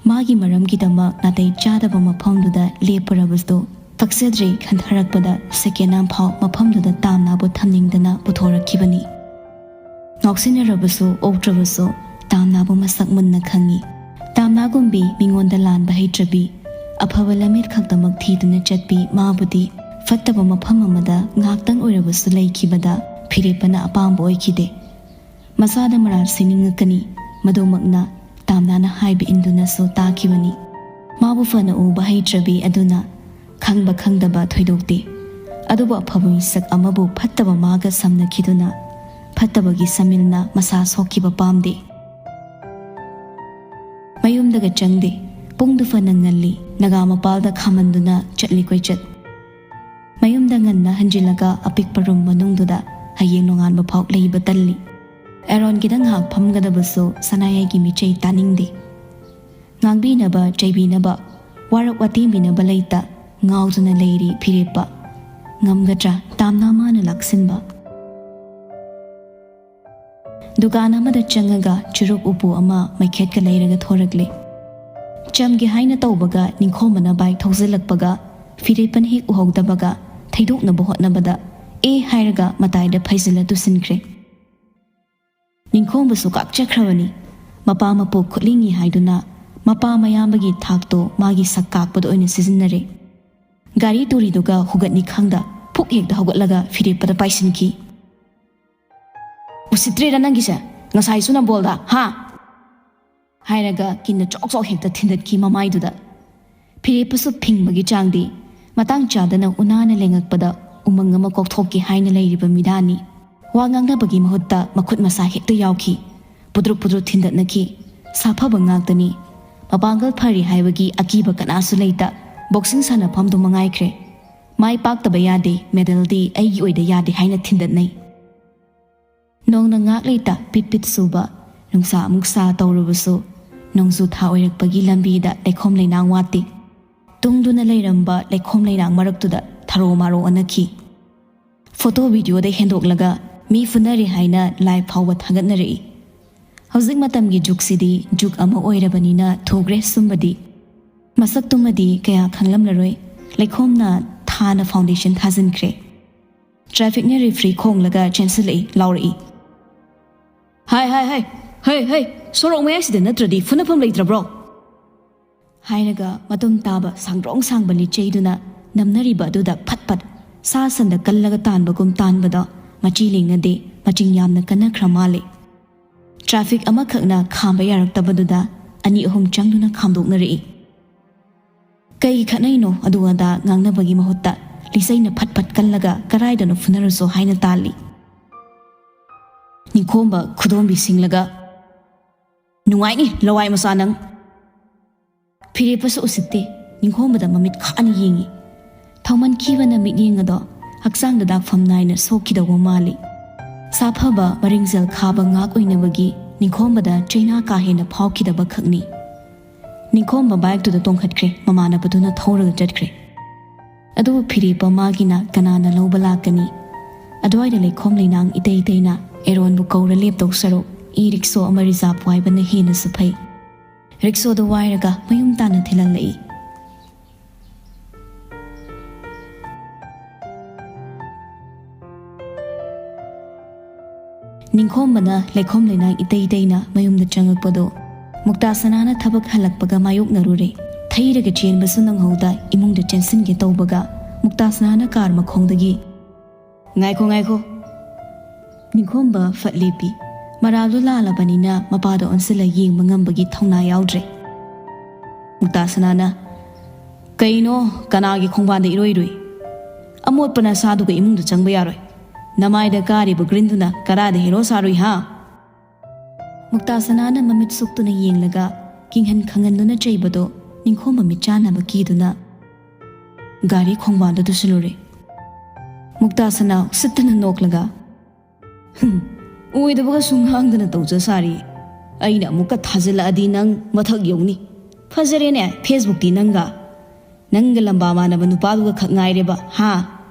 ꯃꯥꯒꯤ ꯃꯔꯝꯒꯤꯗꯃꯛ ꯅꯥꯇꯩ ꯆꯥꯗꯕ ꯃꯐꯝꯗꯨꯗ ꯂꯦꯞꯄꯨꯔꯕꯁꯨ ꯀꯛꯆꯗ꯭ꯔꯦ ꯈꯟꯊꯔꯛꯄꯗ ꯁꯦꯀꯦꯟ ꯑꯃꯐꯥꯎ ꯃꯐꯝꯗꯨꯗ ꯇꯥꯝꯅꯥꯕꯨ ꯊꯝꯅꯤꯡꯗꯅ ꯄꯨꯊꯣꯔꯛꯈꯤꯕꯅꯤ꯫ ꯉꯥꯎꯁꯤꯟꯅꯔꯕꯁꯨ ꯑꯣꯛꯇ꯭ꯔꯕꯁꯨ ꯇꯥꯝꯅꯥꯕꯨ ꯃꯁꯛ ꯃꯨꯟꯅ ꯈꯪꯏ꯫ ꯇꯥꯝꯅꯥꯒꯨꯝꯕꯤ ꯃꯤꯉꯣꯟꯗ ꯂꯥꯟꯕ ꯍꯩꯇ꯭ꯔꯕꯤ, ꯑꯐꯕ ꯂꯝꯕꯤ ꯈꯛꯇꯃꯛ ꯊꯤꯗꯨꯅ ꯆꯠꯄꯤ ꯃꯥꯕꯨꯗꯤ ꯐꯠꯇꯕ ꯃꯐꯝ ꯑꯃꯗ ꯉꯥꯏꯍꯥꯛꯇꯪ ꯑꯣꯏꯔꯕꯁꯨ ꯂꯩꯈꯤꯕꯗ ꯐꯤꯔꯦꯞꯄꯅ ꯑꯄꯥꯝꯕ ꯑꯣꯏꯈꯤꯗꯦ꯫ ꯃꯁꯥꯗ ꯃꯔꯥꯜ ꯁꯤꯅꯤꯡꯉꯛꯀꯅꯤ, ꯃꯗꯨꯃꯛꯅ ꯇꯥꯝꯅꯥꯅ ꯍꯥꯏꯕ ꯏꯟꯗꯨꯅꯁꯨ ꯇꯥꯈꯤꯕꯅꯤ꯫ ꯃꯥꯕꯨ ꯐꯅ ꯎꯕ ꯍꯩꯇ꯭ꯔꯕꯤ ꯑꯗꯨꯅ ꯈꯪꯕ ꯈꯪꯗꯕ ꯊꯣꯏꯗꯣꯛꯇꯦ꯫ ꯑꯗꯨꯕꯨ ꯑꯐꯕ ꯃꯤꯁꯛ ꯑꯃꯕꯨ ꯐꯠꯇꯕ ꯃꯥꯒ ꯁꯝꯅꯈꯤꯗꯨꯅ ꯐꯠꯇꯕꯒꯤ ꯁꯃꯤꯜꯅ ꯃꯁꯥ ꯁꯣꯛꯈꯤꯕ ꯄꯥꯝꯗꯦ꯫ ꯃꯌꯨꯝꯗꯒ ꯆꯪꯗꯦ꯫ ꯄꯨꯡꯗꯨ ꯐꯅ ꯉꯜꯂꯤ꯫ ꯅꯥꯒꯥ ꯃꯄꯥꯜꯗ ꯈꯥꯝꯃꯟꯗꯨꯅ ꯆꯠꯂꯤ ꯀꯣꯏꯆꯠ꯫ ꯃꯌꯨꯝꯗ ꯉꯟꯅ ꯍꯟꯖꯤꯜꯂꯒ ꯑꯄꯤꯛꯄ ꯔꯨꯝ ꯃꯅꯨꯡꯗꯨꯗ ꯍꯌꯦꯡ ꯅꯣꯡꯉꯥꯟꯕ ꯐꯥꯎ ꯂꯩꯕ ꯇꯜꯂꯤ꯫ ꯑꯦꯔꯣꯟꯒꯤꯗ ꯉꯥꯏꯍꯥꯛ ꯐꯝꯒꯗꯕꯁꯨ ꯁꯅꯥꯌꯥꯏꯒꯤ ꯃꯤꯆꯩ ꯇꯥꯅꯤꯡꯗꯦ꯫ ꯉꯥꯡꯕꯤꯅꯕ, ꯆꯩꯕꯤꯅꯕ, ꯋꯥꯔꯛ ꯋꯥꯇꯦꯝꯕꯤꯅꯕ ꯂꯩꯇ ꯉꯥꯎꯗꯨꯅ ꯂꯩꯔꯤ ꯐꯤꯔꯦꯞꯄ꯫ ꯉꯝꯒꯗ꯭ꯔꯥ ꯇꯥꯝꯅꯥ ꯃꯥꯅ ꯂꯥꯛꯁꯤꯟꯕ? ꯗꯨꯀꯥꯟ ꯑꯃꯗ ꯆꯪꯉꯒ ꯆꯨꯔꯨꯞ ꯎꯄꯨ ꯑꯃ ꯃꯩꯈꯦꯠꯀ ꯂꯩꯔꯒ ꯊꯣꯔꯛꯂꯦ꯫ ꯆꯝꯒꯦ ꯍꯥꯏꯅ ꯇꯧꯕꯒ ꯅꯤꯡꯈꯣꯝꯕꯅ ꯕꯥꯏꯛ ꯊꯧꯖꯤꯜꯂꯛꯄꯒ ꯐꯤꯔꯦꯞꯄꯅ ꯍꯦꯛ ꯎꯍꯧꯗꯕꯒ ꯊꯩꯗꯣꯛꯅꯕ ꯍꯣꯠꯅꯕꯗ "ꯑꯦ" ꯍꯥꯏꯔꯒ ꯃꯇꯥꯏꯗ ꯐꯩꯖꯤꯜꯂ ꯇꯨꯁꯤꯟꯈ꯭ꯔꯦ꯫ ꯅꯤꯡꯈꯣꯝꯕꯁꯨ ꯀꯥꯛꯆꯈ꯭ꯔꯕꯅꯤ꯫ ꯃꯄꯥ ꯃꯄꯨ ꯈꯨꯠꯂꯤꯡꯉꯤ ꯍꯥꯏꯗꯨꯅ ꯃꯄꯥ ꯃꯌꯥꯝꯕꯒꯤ ꯊꯥꯛꯇꯣ ꯃꯥꯒꯤ ꯁꯛ ꯀꯥꯛꯄꯗ ꯑꯣꯏꯅ ꯁꯤꯖꯤꯟꯅꯔꯦ꯫ ꯒꯥꯔꯤ ꯇꯨꯔꯤꯗꯨꯒ ꯍꯨꯒꯠꯅꯤ ꯈꯪꯗ ꯐꯨꯛ ꯍꯦꯛꯇ ꯍꯧꯒꯠꯂꯒ ꯐꯤꯔꯦꯞꯄꯗ ꯄꯥꯏꯁꯤꯟꯈꯤ꯫ "ꯎꯁꯤꯠꯇ꯭ꯔꯦꯗ ꯅꯪꯒꯤꯁꯦ, ꯉꯁꯥꯏꯁꯨ ꯅꯝꯕꯣꯜꯗ, ꯍꯥ?" ꯍꯥꯏꯔꯒ ꯀꯤꯟꯅ ꯆꯣꯛ ꯆꯣꯛ ꯍꯦꯛꯇ ꯊꯤꯟꯗꯠꯈꯤ ꯃꯃꯥꯏꯗꯨꯗ꯫ ꯐꯤꯔꯦꯞꯄꯁꯨ ꯐꯤꯡꯕꯒꯤ ꯆꯥꯡꯗꯤ ꯃꯇꯥꯡ ꯆꯥꯗꯅ ꯎꯅꯥꯅ ꯂꯦꯡꯉꯛꯄꯗ ꯎꯃꯪ ꯑꯃ ꯀꯣꯛꯊꯣꯛꯀꯦ ꯍꯥꯏꯅ ꯂꯩꯔꯤꯕ ꯃꯤꯗꯥꯅꯤ꯫ ꯋꯥ ꯉꯥꯡꯅꯕꯒꯤ ꯃꯍꯨꯠꯇ ꯃꯈꯨꯠ ꯃꯁꯥ ꯍꯦꯛꯇ ꯌꯥꯎꯈꯤ꯫ ꯄꯨꯗ꯭ꯔꯨꯞ ꯄꯨꯗ꯭ꯔꯨꯞ ꯊꯤꯟꯗꯠꯅꯈꯤ꯫ ꯁꯥꯐꯕ ꯉꯥꯛꯇꯅꯤ꯫ ꯃꯄꯥꯡꯒꯜ ꯐꯔꯤ ꯍꯥꯏꯕꯒꯤ ꯑꯀꯤꯕ ꯀꯅꯥꯁꯨ ꯂꯩꯇ꯫ ꯕꯣꯛꯁꯤꯡ ꯁꯥꯟꯅꯐꯝꯗꯨ ꯃꯉꯥꯏꯈ꯭ꯔꯦ꯫ ꯃꯥꯏ ꯄꯥꯛꯇꯕ ꯌꯥꯗꯦ, ꯃꯦꯗꯜꯗꯤ ꯑꯩꯒꯤ ꯑꯣꯏꯗ ꯌꯥꯗꯦ ꯍꯥꯏꯅ ꯊꯤꯟꯗꯠꯅꯩ꯫ ꯅꯣꯡꯅ ꯉꯥꯛ ꯂꯩꯇ ꯄꯤꯠ ꯄꯤꯠ ꯁꯨꯕ, ꯅꯨꯡꯁꯥ ꯑꯃꯨꯛ ꯁꯥ ꯇꯧꯔꯕꯁꯨ ꯅꯣꯡꯖꯨ ꯊꯥ ꯑꯣꯏꯔꯛꯄꯒꯤ ꯂꯝꯕꯤꯗ ꯂꯩꯈꯣꯝ ꯂꯩꯅꯥꯡ ꯋꯥꯠꯇꯦ꯫ ꯇꯨꯡꯗꯨꯅ ꯂꯩꯔꯝꯕ ꯂꯩꯈꯣꯝ ꯂꯩꯅꯥꯡ ꯃꯔꯛꯇꯨꯗ ꯊꯔꯣ ꯃꯥꯔꯣ ꯑꯣꯟꯅꯈꯤ꯫ ꯐꯣꯇꯣ ꯚꯤꯗꯤꯑꯣꯗ ꯍꯦꯟꯗꯣꯛꯂꯒ ꯃꯤ ꯐꯨꯅꯔꯦ ꯍꯥꯏꯅ ꯂꯥꯏ ꯐꯥꯎꯕ ꯊꯥꯒꯠꯅꯔꯛꯏ꯫ ꯍꯧꯖꯤꯛ ꯃꯇꯝꯒꯤ ꯖꯨꯛꯁꯤꯗꯤ ꯖꯨꯛ ꯑꯃ ꯑꯣꯏꯔꯕꯅꯤꯅ ꯊꯨꯈ꯭ꯔꯦ ꯁꯨꯝꯕꯗꯤ꯫ ꯃꯁꯛꯇꯨꯃꯗꯤ ꯀꯌꯥ ꯈꯪꯂꯝꯂꯔꯣꯏ꯫ ꯂꯩꯈꯣꯝꯅ ꯊꯥꯅ ꯐꯥꯎꯟꯗꯦꯁꯟ ꯊꯥꯖꯤꯟꯈ꯭ꯔꯦ꯫ ꯇ꯭ꯔꯥꯐꯤꯛꯅ ꯔꯦꯐ꯭ꯔꯤ ꯈꯣꯡꯂꯒ ꯆꯦꯟꯁꯤꯜꯂꯛꯏ, ꯂꯥꯎꯔꯛꯏ, "ꯍꯥꯏ, ꯍꯥꯏ, ꯍꯥꯏ, ꯍꯩ, ꯍꯩ, ꯁꯣꯔꯣꯛ ꯃꯌꯥꯏꯁꯤꯗ ꯅꯠꯇ꯭ꯔꯗꯤ ꯐꯨꯅꯐꯝ ꯂꯩꯇ꯭ꯔꯕ꯭ꯔꯣ?" ꯍꯥꯏꯔꯒ ꯃꯇꯨꯝ ꯇꯥꯕ ꯁꯥꯡꯗ꯭ꯔꯣꯡ ꯁꯥꯡꯕ ꯂꯤꯆꯩꯗꯨꯅ ꯅꯝꯅꯔꯤꯕ ꯑꯗꯨꯗ ꯐꯠ ꯐꯠ ꯁꯥ ꯁꯟꯗ ꯀꯜꯂꯒ ꯇꯥꯟꯕꯒꯨꯝ ꯇꯥꯟꯕꯗꯣ ꯃꯆꯤ ꯂꯦꯡꯅꯗꯦ, ꯃꯆꯤꯡ ꯌꯥꯝꯅ ꯀꯟꯅꯈ꯭ꯔ ꯃꯥꯜꯂꯦ꯫ ꯇ꯭ꯔꯥꯐꯤꯛ ꯑꯃꯈꯛꯅ ꯈꯥꯝꯕ ꯌꯥꯔꯛꯇꯕꯗꯨꯗ ꯑꯅꯤ ꯑꯍꯨꯝ ꯆꯪꯗꯨꯅ ꯈꯥꯝꯗꯣꯛꯅꯔꯛꯏ꯫ ꯀꯩ ꯈꯠꯅꯩꯅꯣ ꯑꯗꯨ ꯑꯗꯥ ꯉꯥꯡꯅꯕꯒꯤ ꯃꯍꯨꯠꯇ ꯂꯤꯆꯩꯅ ꯐꯠ ꯐꯠ ꯀꯜꯂꯒ ꯀꯔꯥꯏꯗꯅꯣ ꯐꯨꯅꯔꯨꯁꯣ ꯍꯥꯏꯅ ꯇꯥꯜꯂꯤ꯫ ꯅꯤꯡꯈꯣꯝꯕ ꯈꯨꯗꯣꯝꯕꯤ ꯁꯤꯡꯂꯒ, "ꯅꯨꯡꯉꯥꯏꯅꯤ, ꯂꯋꯥꯏ ꯃꯆꯥ ꯅꯪ!" ꯐꯤꯔꯦꯞꯄꯁꯨ ꯎꯁꯤꯠꯇꯦ꯫ ꯅꯤꯡꯈꯣꯝꯕꯗ ꯃꯃꯤꯠ ꯈꯥꯅ ꯌꯦꯡꯉꯤ꯫ ꯊꯧꯃꯟꯈꯤꯕꯅ ꯃꯤꯠꯌꯦꯡ ꯑꯗꯣ ꯍꯛꯆꯥꯡꯗ ꯗꯥꯛꯐꯝ ꯅꯥꯏꯅ ꯁꯣꯛꯈꯤꯗꯧꯕ ꯃꯥꯜꯂꯤ꯫ ꯁꯥꯐꯕ ꯃꯔꯤꯡꯖꯦꯜ ꯈꯥꯕ ꯉꯥꯛ ꯑꯣꯏꯅꯕꯒꯤ ꯅꯤꯡꯈꯣꯝꯕꯗ ꯆꯩꯅꯥ ꯀꯥ ꯍꯦꯟꯅ ꯐꯥꯎꯈꯤꯗꯕ ꯈꯛꯅꯤ꯫ ꯅꯤꯡꯈꯣꯝꯕ ꯕꯥꯏꯛꯇꯨꯗ ꯇꯣꯡꯈꯠꯈ꯭ꯔꯦ, ꯃꯃꯥꯟꯅꯕꯗꯨꯅ ꯊꯧꯔꯒ ꯆꯠꯈ꯭ꯔꯦ꯫ ꯑꯗꯨꯕꯨ ꯐꯤꯔꯦꯞꯄ ꯃꯥꯒꯤꯅ ꯀꯅꯥꯅ ꯂꯧꯕ ꯂꯥꯛꯀꯅꯤ? ꯑꯗꯨꯋꯥꯏꯗ ꯂꯩꯈꯣꯝ ꯂꯩꯅꯥꯡ ꯏꯇꯩ ꯇꯩꯅ ꯑꯦꯔꯣꯟꯕꯨ ꯀꯧꯔ ꯂꯦꯞꯇꯧ ꯁꯔꯨꯛ ꯏ ꯔꯤꯛꯁꯣ ꯑꯃ ꯔꯤꯖꯥꯕ ꯋꯥꯏꯕꯅ ꯍꯦꯟꯅꯁꯨ ꯐꯩ꯫ ꯔꯤꯛꯁꯣꯗꯨ ꯋꯥꯏꯔꯒ ꯃꯌꯨꯝ ꯇꯥꯟꯅ ꯊꯤꯜꯍꯜꯂꯛꯏ꯫ ꯅꯤꯡꯈꯣꯝꯕꯅ ꯂꯩꯈꯣꯝ ꯂꯩꯅꯥꯡ ꯏꯇꯩ ꯇꯩꯅ ꯃꯌꯨꯝꯗ ꯆꯪꯉꯛꯄꯗꯨ ꯃꯨꯛꯇꯥ ꯁꯅꯥꯅ ꯊꯕꯛ ꯍꯜꯂꯛꯄꯒ ꯃꯥꯌꯣꯛꯅꯔꯨꯔꯦ꯫ ꯊꯩꯔꯒ ꯆꯦꯟꯕꯁꯨ ꯅꯪꯍꯧꯗ ꯏꯃꯨꯡꯗ ꯆꯦꯟꯁꯤꯟꯒꯦ ꯇꯧꯕꯒ ꯃꯨꯛꯇꯥ ꯁꯅꯥꯅ ꯀꯥꯔ ꯃꯈꯣꯡꯗꯒꯤ, "ꯉꯥꯏꯈꯣ, ꯉꯥꯏꯈꯣ!" ꯅꯤꯡꯈꯣꯝꯕ ꯐꯠ ꯂꯦꯞꯄꯤ꯫ ꯃꯔꯥꯜꯗꯨ ꯂꯥꯜꯂꯕꯅꯤꯅ ꯃꯄꯥꯗ ꯑꯣꯟꯁꯤꯜꯂ ꯌꯦꯡꯕ ꯉꯝꯕꯒꯤ ꯊꯧꯅꯥ ꯌꯥꯎꯗ꯭ꯔꯦ꯫ ꯃꯨꯛꯇꯥ ꯁꯅꯥꯅ, "ꯀꯩꯅꯣ, ꯀꯅꯥꯒꯤ ꯈꯣꯡꯕꯥꯟꯗ ꯏꯔꯣꯏꯔꯨꯏ? ꯑꯃꯣꯠꯄ ꯅꯁꯥꯗꯨꯒ ꯏꯃꯨꯡꯗ ꯆꯪꯕ ꯌꯥꯔꯣꯏ꯫ ꯅꯃꯥꯏꯗ ꯀꯥꯔꯤꯕ ꯒ꯭ꯔꯤꯟꯗꯨꯅ ꯀꯗꯥꯏꯗ ꯍꯦꯔꯣ ꯁꯥꯔꯨꯏ, ꯍꯥ?" ꯃꯨꯛꯇꯥ ꯁꯅꯥꯅ ꯃꯃꯤꯠ ꯁꯨꯛꯇꯨꯅ ꯌꯦꯡꯂꯒ ꯀꯤꯡꯍꯟ ꯈꯪꯍꯟꯗꯨꯅ ꯆꯩꯕꯗꯣ ꯅꯤꯡꯈꯣꯝꯕ ꯃꯤꯠ ꯆꯥꯅꯕ ꯀꯤꯗꯨꯅ ꯒꯥꯔꯤ ꯈꯣꯡꯕꯥꯟꯗ ꯇꯨꯁꯤꯜꯂꯨꯔꯦ꯫ ꯃꯨꯛꯇꯥ ꯁꯅꯥ ꯎꯁꯤꯠꯇꯅ ꯅꯣꯛꯂꯒ, "ꯍꯨꯝ, ꯑꯣꯏꯗꯕꯒ ꯁꯨꯝ ꯉꯥꯡꯗꯅ ꯇꯧꯖ ꯁꯥꯔꯤ꯫ ꯑꯩꯅ ꯑꯃꯨꯛꯀ ꯊꯥꯖꯤꯜꯂꯛꯑꯗꯤ ꯅꯪ ꯃꯊꯛ ꯌꯧꯅꯤ꯫ ꯐꯖꯔꯦꯅꯦ, ꯐꯦꯁꯕꯨꯛꯇꯤ ꯅꯪꯒ꯫ ꯅꯪꯒ ꯂꯝꯕꯥ ꯃꯥꯟꯅꯕ ꯅꯨꯄꯥꯗꯨꯒ ꯈꯛ ꯉꯥꯏꯔꯦꯕ, ꯍꯥ?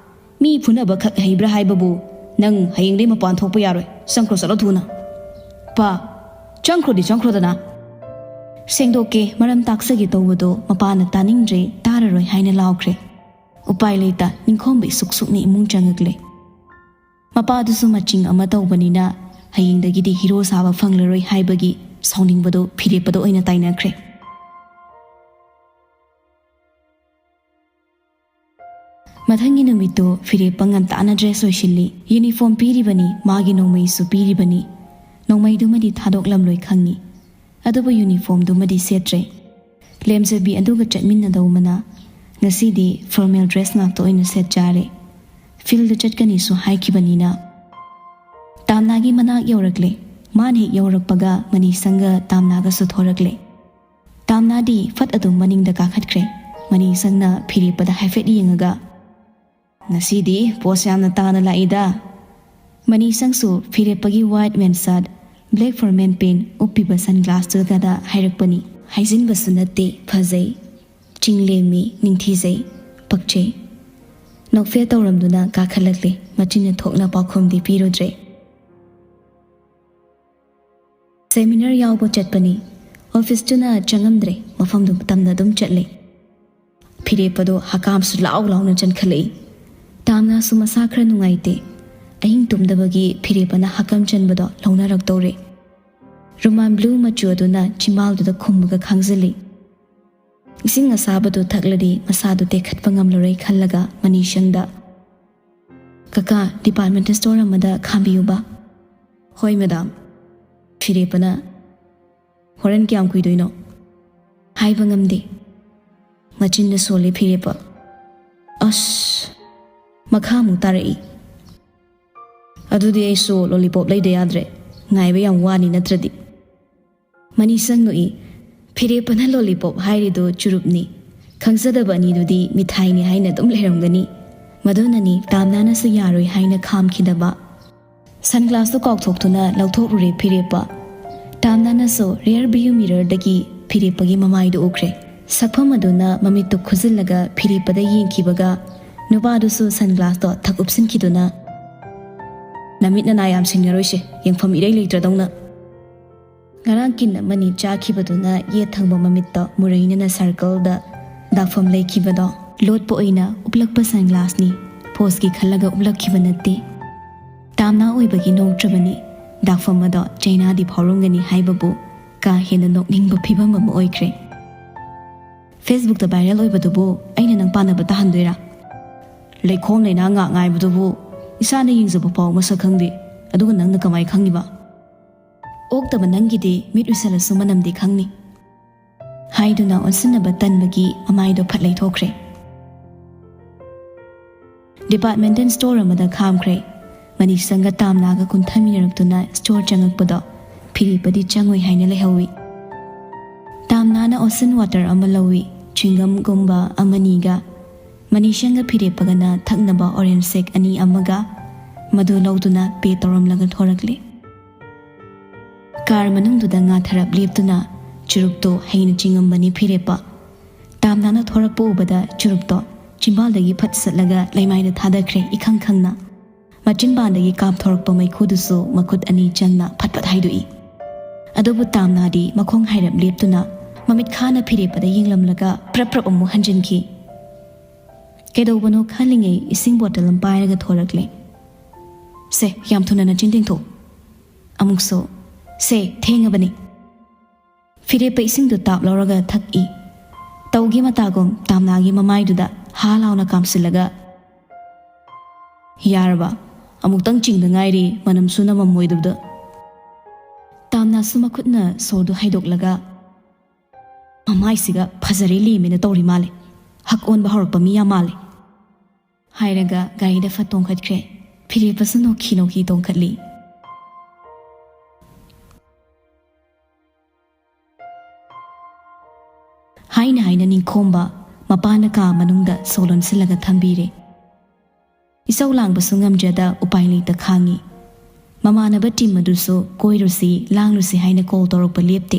ꯃꯤ ꯐꯨꯅꯕ ꯈꯛ ꯍꯩꯕ꯭ꯔꯥ ꯍꯥꯏꯕꯕꯨ "ꯅꯪ ꯍꯌꯦꯡꯗꯩ ꯃꯄꯥꯟ ꯊꯣꯛꯄ ꯌꯥꯔꯣꯏ, ꯆꯪꯈ꯭ꯔꯣ, ꯆꯠꯂꯣ ꯊꯨꯅ꯫ ꯄꯥ, ꯆꯪꯈ꯭ꯔꯣꯗꯤ ꯆꯪꯈ꯭ꯔꯣꯗꯅ꯫ ꯁꯦꯡꯗꯣꯛꯀꯦ, ꯃꯔꯝ ꯇꯥꯛꯆꯒꯦ ꯇꯧꯕꯗꯣ ꯃꯄꯥꯅ ꯇꯥꯅꯤꯡꯗ꯭ꯔꯦ, ꯇꯥꯔꯔꯣꯏ" ꯍꯥꯏꯅ ꯂꯥꯎꯈ꯭ꯔꯦ꯫ ꯎꯄꯥꯏ ꯂꯩꯇ ꯅꯤꯡꯈꯣꯝꯕ ꯏꯁꯨꯛ ꯁꯨꯛꯅ ꯏꯃꯨꯡ ꯆꯪꯉꯛꯂꯦ꯫ ꯃꯄꯥꯗꯨꯁꯨ ꯃꯆꯤꯡ ꯑꯃ ꯇꯧꯕꯅꯤꯅ ꯍꯌꯦꯡꯗꯒꯤꯗꯤ ꯍꯤꯔꯣ ꯁꯥꯕ ꯐꯪꯂꯔꯣꯏ ꯍꯥꯏꯕꯒꯤ ꯁꯥꯎꯅꯤꯡꯕꯗꯣ ꯐꯤꯔꯦꯞꯄꯗ ꯑꯣꯏꯅ ꯇꯥꯏꯅꯈ꯭ꯔꯦ꯫ ꯃꯊꯪꯒꯤ ꯅꯨꯃꯤꯠꯇꯣ ꯐꯤꯔꯦꯞꯄ ꯉꯟꯇꯥꯅ ꯗ꯭ꯔꯦꯁ ꯂꯣꯏꯁꯤꯜꯂꯤ꯫ ꯌꯨꯅꯤꯐꯣꯔꯝ ꯄꯤꯔꯤꯕꯅꯤ, ꯃꯥꯒꯤ ꯅꯣꯡꯃꯩꯁꯨ ꯄꯤꯔꯤꯕꯅꯤ꯫ ꯅꯣꯡꯃꯩꯗꯨꯃꯗꯤ ꯊꯥꯗꯣꯛꯂꯝꯂꯣꯏ ꯈꯪꯉꯤ, ꯑꯗꯨꯕꯨ ꯌꯨꯅꯤꯐꯣꯔꯝꯗꯨꯃꯗꯤ ꯁꯦꯠꯇ꯭ꯔꯦ꯫ ꯂꯦꯝꯖꯕꯤ ꯑꯗꯨꯒ ꯆꯠꯃꯤꯟꯅꯗꯧꯃꯅ ꯉꯁꯤꯗꯤ ꯐꯣꯔꯃꯦꯜ ꯗ꯭ꯔꯦꯁ ꯉꯥꯛꯇ ꯑꯣꯏꯅ ꯁꯦꯠ ꯆꯥꯔꯦ꯫ ꯐꯤꯜꯗ ꯆꯠꯀꯅꯤꯁꯨ ꯍꯥꯏꯈꯤꯕꯅꯤꯅ꯫ ꯇꯥꯝꯅꯥꯒꯤ ꯃꯅꯥꯛ ꯌꯧꯔꯛꯂꯦ꯫ ꯃꯥꯅ ꯍꯦꯛ ꯌꯧꯔꯛꯄꯒ ꯃꯅꯤꯁꯪꯒ ꯇꯥꯝꯅꯥꯒꯁꯨ ꯊꯣꯔꯛꯂꯦ꯫ ꯇꯥꯝꯅꯥꯗꯤ ꯐꯠ ꯑꯗꯨꯝ ꯃꯅꯤꯡꯗ ꯀꯥꯈꯠꯈ꯭ꯔꯦ꯫ ꯃꯅꯤꯁꯪꯅ ꯐꯤꯔꯦꯞꯄꯗ ꯍꯥꯏꯐꯦꯠ ꯌꯦꯡꯉꯒ, "ꯉꯁꯤꯗꯤ ꯄꯣꯁ ꯌꯥꯝꯅ ꯇꯥꯅ ꯂꯥꯛꯏꯗ"꯫ ꯃꯅꯤꯁꯪꯁꯨ ꯐꯤꯔꯦꯞꯄꯒꯤ ꯋꯥꯏꯠ ꯃꯦꯟꯁꯥꯠ, ꯕ꯭ꯂꯦꯛ ꯐꯣꯔꯃꯦꯟ ꯄꯦꯟ, ꯎꯞꯄꯤꯕ ꯁꯟꯒ꯭ꯂꯥꯁꯇꯨꯒꯗ ꯍꯥꯏꯔꯛꯄꯅꯤ꯫ ꯍꯥꯏꯖꯤꯟꯕꯁꯨ ꯅꯠꯇꯦ, ꯐꯖꯩ, ꯆꯤꯡꯂꯦꯝꯃꯤ, ꯅꯤꯡꯊꯤꯖꯩ, ꯄꯛꯆꯩ꯫ ꯅꯣꯛꯐꯦꯠ ꯇꯧꯔꯝꯗꯨꯅ ꯀꯥꯈꯠꯂꯛꯂꯦ꯫ ꯃꯆꯤꯟꯅ ꯊꯣꯛꯅ ꯄꯥꯎꯈꯨꯝꯗꯤ ꯄꯤꯔꯨꯗ꯭ꯔꯦ꯫ ꯁꯦꯃꯤꯅꯥꯔ ꯌꯥꯎꯕ ꯆꯠꯄꯅꯤ꯫ ꯑꯣꯐꯤꯁꯇꯨꯅ ꯆꯪꯉꯝꯗ꯭ꯔꯦ, ꯃꯐꯝꯗꯨ ꯇꯝꯅ ꯑꯗꯨꯝ ꯆꯠꯂꯦ꯫ ꯐꯤꯔꯦꯞꯄꯗꯣ ꯍꯀꯥꯝꯁꯨ ꯂꯥꯎ ꯂꯥꯎꯅ ꯆꯟꯈꯠꯂꯛꯏ꯫ ꯇꯥꯝꯅꯥꯁꯨ ꯃꯁꯥ ꯈꯔ ꯅꯨꯡꯉꯥꯏꯇꯦ꯫ ꯑꯍꯤꯡ ꯇꯨꯝꯗꯕꯒꯤ ꯐꯤꯔꯦꯞꯄꯅ ꯍꯀꯝ ꯆꯟꯕꯗꯣ ꯂꯧꯅꯔꯛꯇꯧꯔꯦ꯫ ꯔꯨꯃꯥꯟ ꯕ꯭ꯂꯨ ꯃꯆꯨ ꯑꯗꯨꯅ ꯆꯤꯝꯕꯥꯜꯗꯨꯗ ꯈꯨꯝꯃꯒ ꯈꯥꯡꯖꯜꯂꯤ꯫ ꯏꯁꯤꯡ ꯑꯁꯥꯕꯗꯨ ꯊꯛꯂꯗꯤ ꯃꯁꯥꯗꯨ ꯇꯦꯛꯈꯠꯄ ꯉꯝꯂꯔꯣꯏ ꯈꯜꯂꯒ ꯃꯅꯤꯁꯪꯗ, "ꯀꯀꯥ, ꯗꯤꯄꯥꯔꯠꯃꯦꯟꯇꯦꯜ ꯁ꯭ꯇꯣꯔ ꯑꯃꯗ ꯈꯥꯝꯕꯤꯌꯨꯕ"꯫ "ꯍꯣꯏ, ꯃꯦꯗꯥꯝ"꯫ ꯐꯤꯔꯦꯞꯄꯅ, "ꯍꯣꯔꯦꯟ ꯀꯌꯥꯝ ꯀꯨꯏꯗꯣꯏꯅꯣ?" "ꯍꯥꯏꯕ ꯉꯝꯗꯦ"꯫ ꯃꯆꯤꯟꯗ ꯁꯣꯜꯂꯤ ꯐꯤꯔꯦꯞꯄ꯫ ꯑꯁ! ꯃꯈꯥ ꯑꯃꯨꯛ ꯇꯥꯔꯛꯏ꯫ "ꯑꯗꯨꯗꯤ ꯑꯩꯁꯨ ꯂꯣꯂꯤꯄꯣꯞ ꯂꯩꯗ ꯌꯥꯗ꯭ꯔꯦ꯫ ꯉꯥꯏꯕ ꯌꯥꯝ ꯋꯥꯅꯤ ꯅꯠꯇ꯭ꯔꯗꯤ"꯫ ꯃꯅꯤꯁꯪ ꯅꯣꯛꯏ꯫ ꯐꯤꯔꯦꯞꯄꯅ ꯂꯣꯂꯤꯄꯣꯞ ꯍꯥꯏꯔꯤꯗꯨ ꯆꯨꯔꯨꯞꯅꯤ꯫ ꯈꯪꯖꯗꯕ ꯑꯅꯤꯗꯨꯗꯤ ꯃꯤꯊꯥꯏꯅꯤ ꯍꯥꯏꯅ ꯑꯗꯨꯝ ꯂꯩꯔꯝꯒꯅꯤ꯫ ꯃꯗꯨꯅꯅꯤ ꯇꯥꯝꯅꯥꯅꯁꯨ ꯌꯥꯔꯣꯏ ꯍꯥꯏꯅ ꯈꯥꯝꯈꯤꯗꯕ꯫ ꯁꯟꯒ꯭ꯂꯥꯁꯇꯨ ꯀꯥꯎꯊꯣꯛꯇꯨꯅ ꯂꯧꯊꯣꯛꯂꯨꯔꯦ ꯐꯤꯔꯦꯞꯄ꯫ ꯇꯥꯝꯅꯥꯅꯁꯨ ꯔꯤꯌꯔ ꯚ꯭ꯌꯨ ꯃꯤꯔꯔꯗꯒꯤ ꯐꯤꯔꯦꯞꯄꯒꯤ ꯃꯃꯥꯏꯗꯨ ꯎꯈ꯭ꯔꯦ꯫ ꯁꯛꯐꯝ ꯑꯗꯨꯅ ꯃꯃꯤꯠꯇꯨ ꯈꯨꯖꯤꯜꯂꯒ ꯐꯤꯔꯦꯞꯄꯗ ꯌꯦꯡꯈꯤꯕꯒ ꯅꯨꯄꯥꯗꯨꯁꯨ ꯁꯟꯒ꯭ꯂꯥꯁꯇꯣ ꯊꯛ ꯎꯞꯁꯤꯟꯈꯤꯗꯨꯅ, ꯅꯃꯤꯠ ꯅꯅꯥ ꯌꯥꯝ ꯁꯤꯡꯅꯔꯣꯏꯁꯦ, ꯌꯦꯡꯐꯝ ꯏꯔꯩ ꯂꯩꯇ꯭ꯔꯗꯧꯅ꯫ ꯉꯔꯥꯡ ꯀꯤꯟ ꯑꯃꯅꯤ ꯆꯥꯈꯤꯕꯗꯨꯅ ꯌꯦꯠ ꯊꯪꯕ ꯃꯃꯤꯠꯇ ꯃꯨꯔꯩꯅꯅ circleꯗ ꯗꯥꯛꯐꯝ ꯂꯩꯈꯤꯕꯗꯣ ꯂꯣꯠꯄ ꯑꯣꯏꯅ ꯎꯞꯂꯛꯄ sunglassꯅꯤ꯫ Poseꯀꯤ ꯈꯜꯂꯒ ꯎꯞꯂꯛꯈꯤꯕ ꯅꯠꯇꯦ꯫ ꯇꯥꯝꯅꯥ ꯑꯣꯏꯕꯒꯤ ꯅꯣꯛꯇ꯭ꯔꯕꯅꯤ꯫ ꯗꯥꯛꯐꯝ ꯑꯗꯣ ꯆꯩꯅꯥꯗꯤ ꯐꯥꯎꯔꯝꯒꯅꯤ ꯍꯥꯏꯕꯕꯨ ꯀꯥ ꯍꯦꯟꯅ ꯅꯣꯛꯅꯤꯡꯕ ꯐꯤꯕꯝ ꯑꯃ ꯑꯣꯏꯈ꯭ꯔꯦ꯫ Facebookꯇ viral ꯑꯣꯏꯕꯗꯨꯕꯨ ꯑꯩꯅ ꯅꯪ ꯄꯥꯟꯅꯕ ꯇꯥꯍꯟꯗꯣꯏꯔꯥ? ꯂꯩꯈꯣꯝ ꯂꯩꯅꯥ ꯉꯥꯛ ꯉꯥꯏꯕꯗꯨꯕꯨ ꯏꯁꯥꯅ ꯌꯦꯡꯖꯕ ꯐꯥꯎ ꯃꯁꯛ ꯈꯪꯗꯦ, ꯑꯗꯨꯒ ꯅꯪꯅ ꯀꯃꯥꯏ ꯈꯪꯉꯤꯕ? ꯑꯣꯛꯇꯕ ꯅꯪꯒꯤꯗꯤ ꯃꯤꯠ ꯎꯏꯁꯜꯂꯁꯨ ꯃꯅꯝꯗꯤ ꯈꯪꯅꯤ꯫ ꯍꯥꯏꯗꯨꯅ ꯑꯣꯟꯁꯤꯟꯅꯕ ꯇꯟꯕꯒꯤ ꯑꯃꯥꯏꯗꯣ ꯐꯠ ꯂꯩꯊꯣꯛꯈ꯭ꯔꯦ꯫ Departmental store ꯑꯃꯗ ꯈꯥꯝꯈ꯭ꯔꯦ꯫ ꯃꯅꯤꯁꯪꯒ ꯇꯥꯝꯅꯥꯒ ꯀꯨꯟꯊꯃꯤꯟꯅꯔꯛꯇꯨꯅ store ꯆꯪꯉꯛꯄꯗꯣ ꯐꯤꯔꯦꯞꯄꯗꯤ ꯆꯪꯉꯣꯏ ꯍꯥꯏꯅ ꯂꯩꯍꯧꯋꯤ꯫ ꯇꯥꯝꯅꯥꯅ ocean water ꯑꯃ ꯂꯧꯏ, chewing gumꯒꯨꯝꯕ ꯑꯃꯅꯤꯒ꯫ ꯃꯅꯤꯁꯪꯒ ꯐꯤꯔꯦꯞꯄꯒꯅ ꯊꯛꯅꯕ orange shake ꯑꯅꯤ ꯑꯃꯒ꯫ ꯃꯗꯨ ꯂꯧꯗꯨꯅ pay ꯇꯧꯔꯝꯂꯒ ꯊꯣꯔꯛꯂꯦ꯫ Car ꯃꯅꯨꯡꯗꯨꯗ ꯉꯥꯊꯔꯞ ꯂꯦꯞꯇꯨꯅ ꯆꯨꯔꯨꯞꯇꯣ ꯍꯩꯅ ꯆꯤꯡꯉꯝꯕꯅꯤ ꯐꯤꯔꯦꯞꯄ꯫ ꯇꯥꯝꯅꯥꯅ ꯊꯣꯔꯛꯄ ꯎꯕꯗ ꯆꯨꯔꯨꯞꯇꯣ ꯆꯤꯝꯕꯥꯜꯗꯒꯤ ꯐꯠ ꯁꯠꯂꯒ ꯂꯩꯃꯥꯏꯗ ꯊꯥꯗꯈ꯭ꯔꯦ ꯏꯈꯪ ꯈꯪꯅ꯫ ꯃꯆꯤꯟꯕꯥꯟꯗꯒꯤ ꯀꯥꯞꯊꯣꯔꯛꯄ ꯃꯩꯈꯨꯗꯨꯁꯨ ꯃꯈꯨꯠ ꯑꯅꯤ ꯆꯪꯅ ꯐꯠ ꯐꯠ ꯍꯥꯏꯗꯣꯛꯏ꯫ ꯑꯗꯨꯕꯨ ꯇꯥꯝꯅꯥꯗꯤ ꯃꯈꯣꯡ ꯍꯥꯏꯔꯞ ꯂꯦꯞꯇꯨꯅ ꯃꯃꯤꯠ ꯈꯥꯅ ꯐꯤꯔꯦꯞꯄꯗ ꯌꯦꯡꯂꯝꯂꯒ ꯄ꯭ꯔꯞ ꯄ꯭ꯔꯞ ꯑꯃꯨꯛ ꯍꯟꯖꯤꯟꯈꯤ꯫ ꯀꯩꯗꯧꯕꯅꯣ ꯈꯜꯂꯤꯉꯩ ꯏꯁꯤꯡ bottle ꯑꯃ ꯄꯥꯏꯔꯒ ꯊꯣꯔꯛꯂꯦ꯫ "ꯁꯦ, ꯌꯥꯝ ꯊꯨꯅ ꯅꯆꯤꯟ ꯇꯦꯡꯊꯣꯛ꯫" ꯑꯃꯨꯛꯁꯨ, "ꯁꯦ, ꯊꯦꯡꯉꯕꯅꯤ꯫" ꯐꯤꯔꯦꯞꯄ ꯏꯁꯤꯡꯗꯨ ꯇꯥꯞ ꯂꯧꯔꯒ ꯊꯛꯏ꯫ ꯇꯧꯒꯤ ꯃꯇꯥꯒꯨꯝ ꯇꯥꯝꯅꯥꯒꯤ ꯃꯃꯥꯏꯗꯨꯗ ꯍꯥ ꯂꯥꯎꯅ ꯀꯥꯝꯁꯤꯜꯂꯒ, "ꯌꯥꯔꯕ? ꯑꯃꯨꯛꯇꯪ ꯆꯤꯡꯗ ꯉꯥꯏꯔꯤ, ꯃꯅꯝꯁꯨ ꯅꯝꯃꯝꯃꯣꯏꯗꯕꯗ꯫" ꯇꯥꯝꯅꯥꯁꯨ ꯃꯈꯨꯠꯅ ꯁꯣꯔꯗꯨ ꯍꯥꯏꯗꯣꯛꯂꯒ, "ꯃꯃꯥꯏꯁꯤꯒ ꯐꯖꯔꯦ ꯂꯦꯝꯃꯦꯅ ꯇꯧꯔꯤ ꯃꯥꯜꯂꯦ꯫ ꯍꯛ ꯑꯣꯟꯕ ꯍꯧꯔꯛꯄ ꯃꯤ ꯌꯥꯝ ꯃꯥꯜꯂꯦ," ꯍꯥꯏꯔꯒ ꯒꯥꯔꯤꯗ ꯐꯠ ꯇꯣꯡꯈꯠꯈ꯭ꯔꯦ꯫ ꯐꯤꯔꯦꯞꯄꯁꯨ ꯅꯣꯛꯈꯤ ꯅꯣꯛꯈꯤ ꯇꯣꯡꯈꯠꯂꯤ꯫ ꯍꯥꯏꯅ ꯍꯥꯏꯅ ꯅꯤꯡꯈꯣꯝꯕ ꯃꯄꯥꯅ ꯀꯥ ꯃꯅꯨꯡꯗ ꯁꯣ ꯂꯣꯟꯁꯤꯜꯂꯒ ꯊꯝꯕꯤꯔꯦ꯫ ꯏꯁꯧ ꯂꯥꯡꯕꯁꯨ ꯉꯝꯖꯗ ꯎꯄꯥꯏ ꯂꯩꯇ ꯈꯥꯡꯉꯤ꯫ ꯃꯃꯥꯟꯅꯕ team ꯑꯗꯨꯁꯨ ꯀꯣꯏꯔꯨꯁꯤ, ꯂꯥꯡꯂꯨꯁꯤ ꯍꯥꯏꯅ call ꯇꯧꯔꯛꯄ ꯂꯦꯞꯇꯦ꯫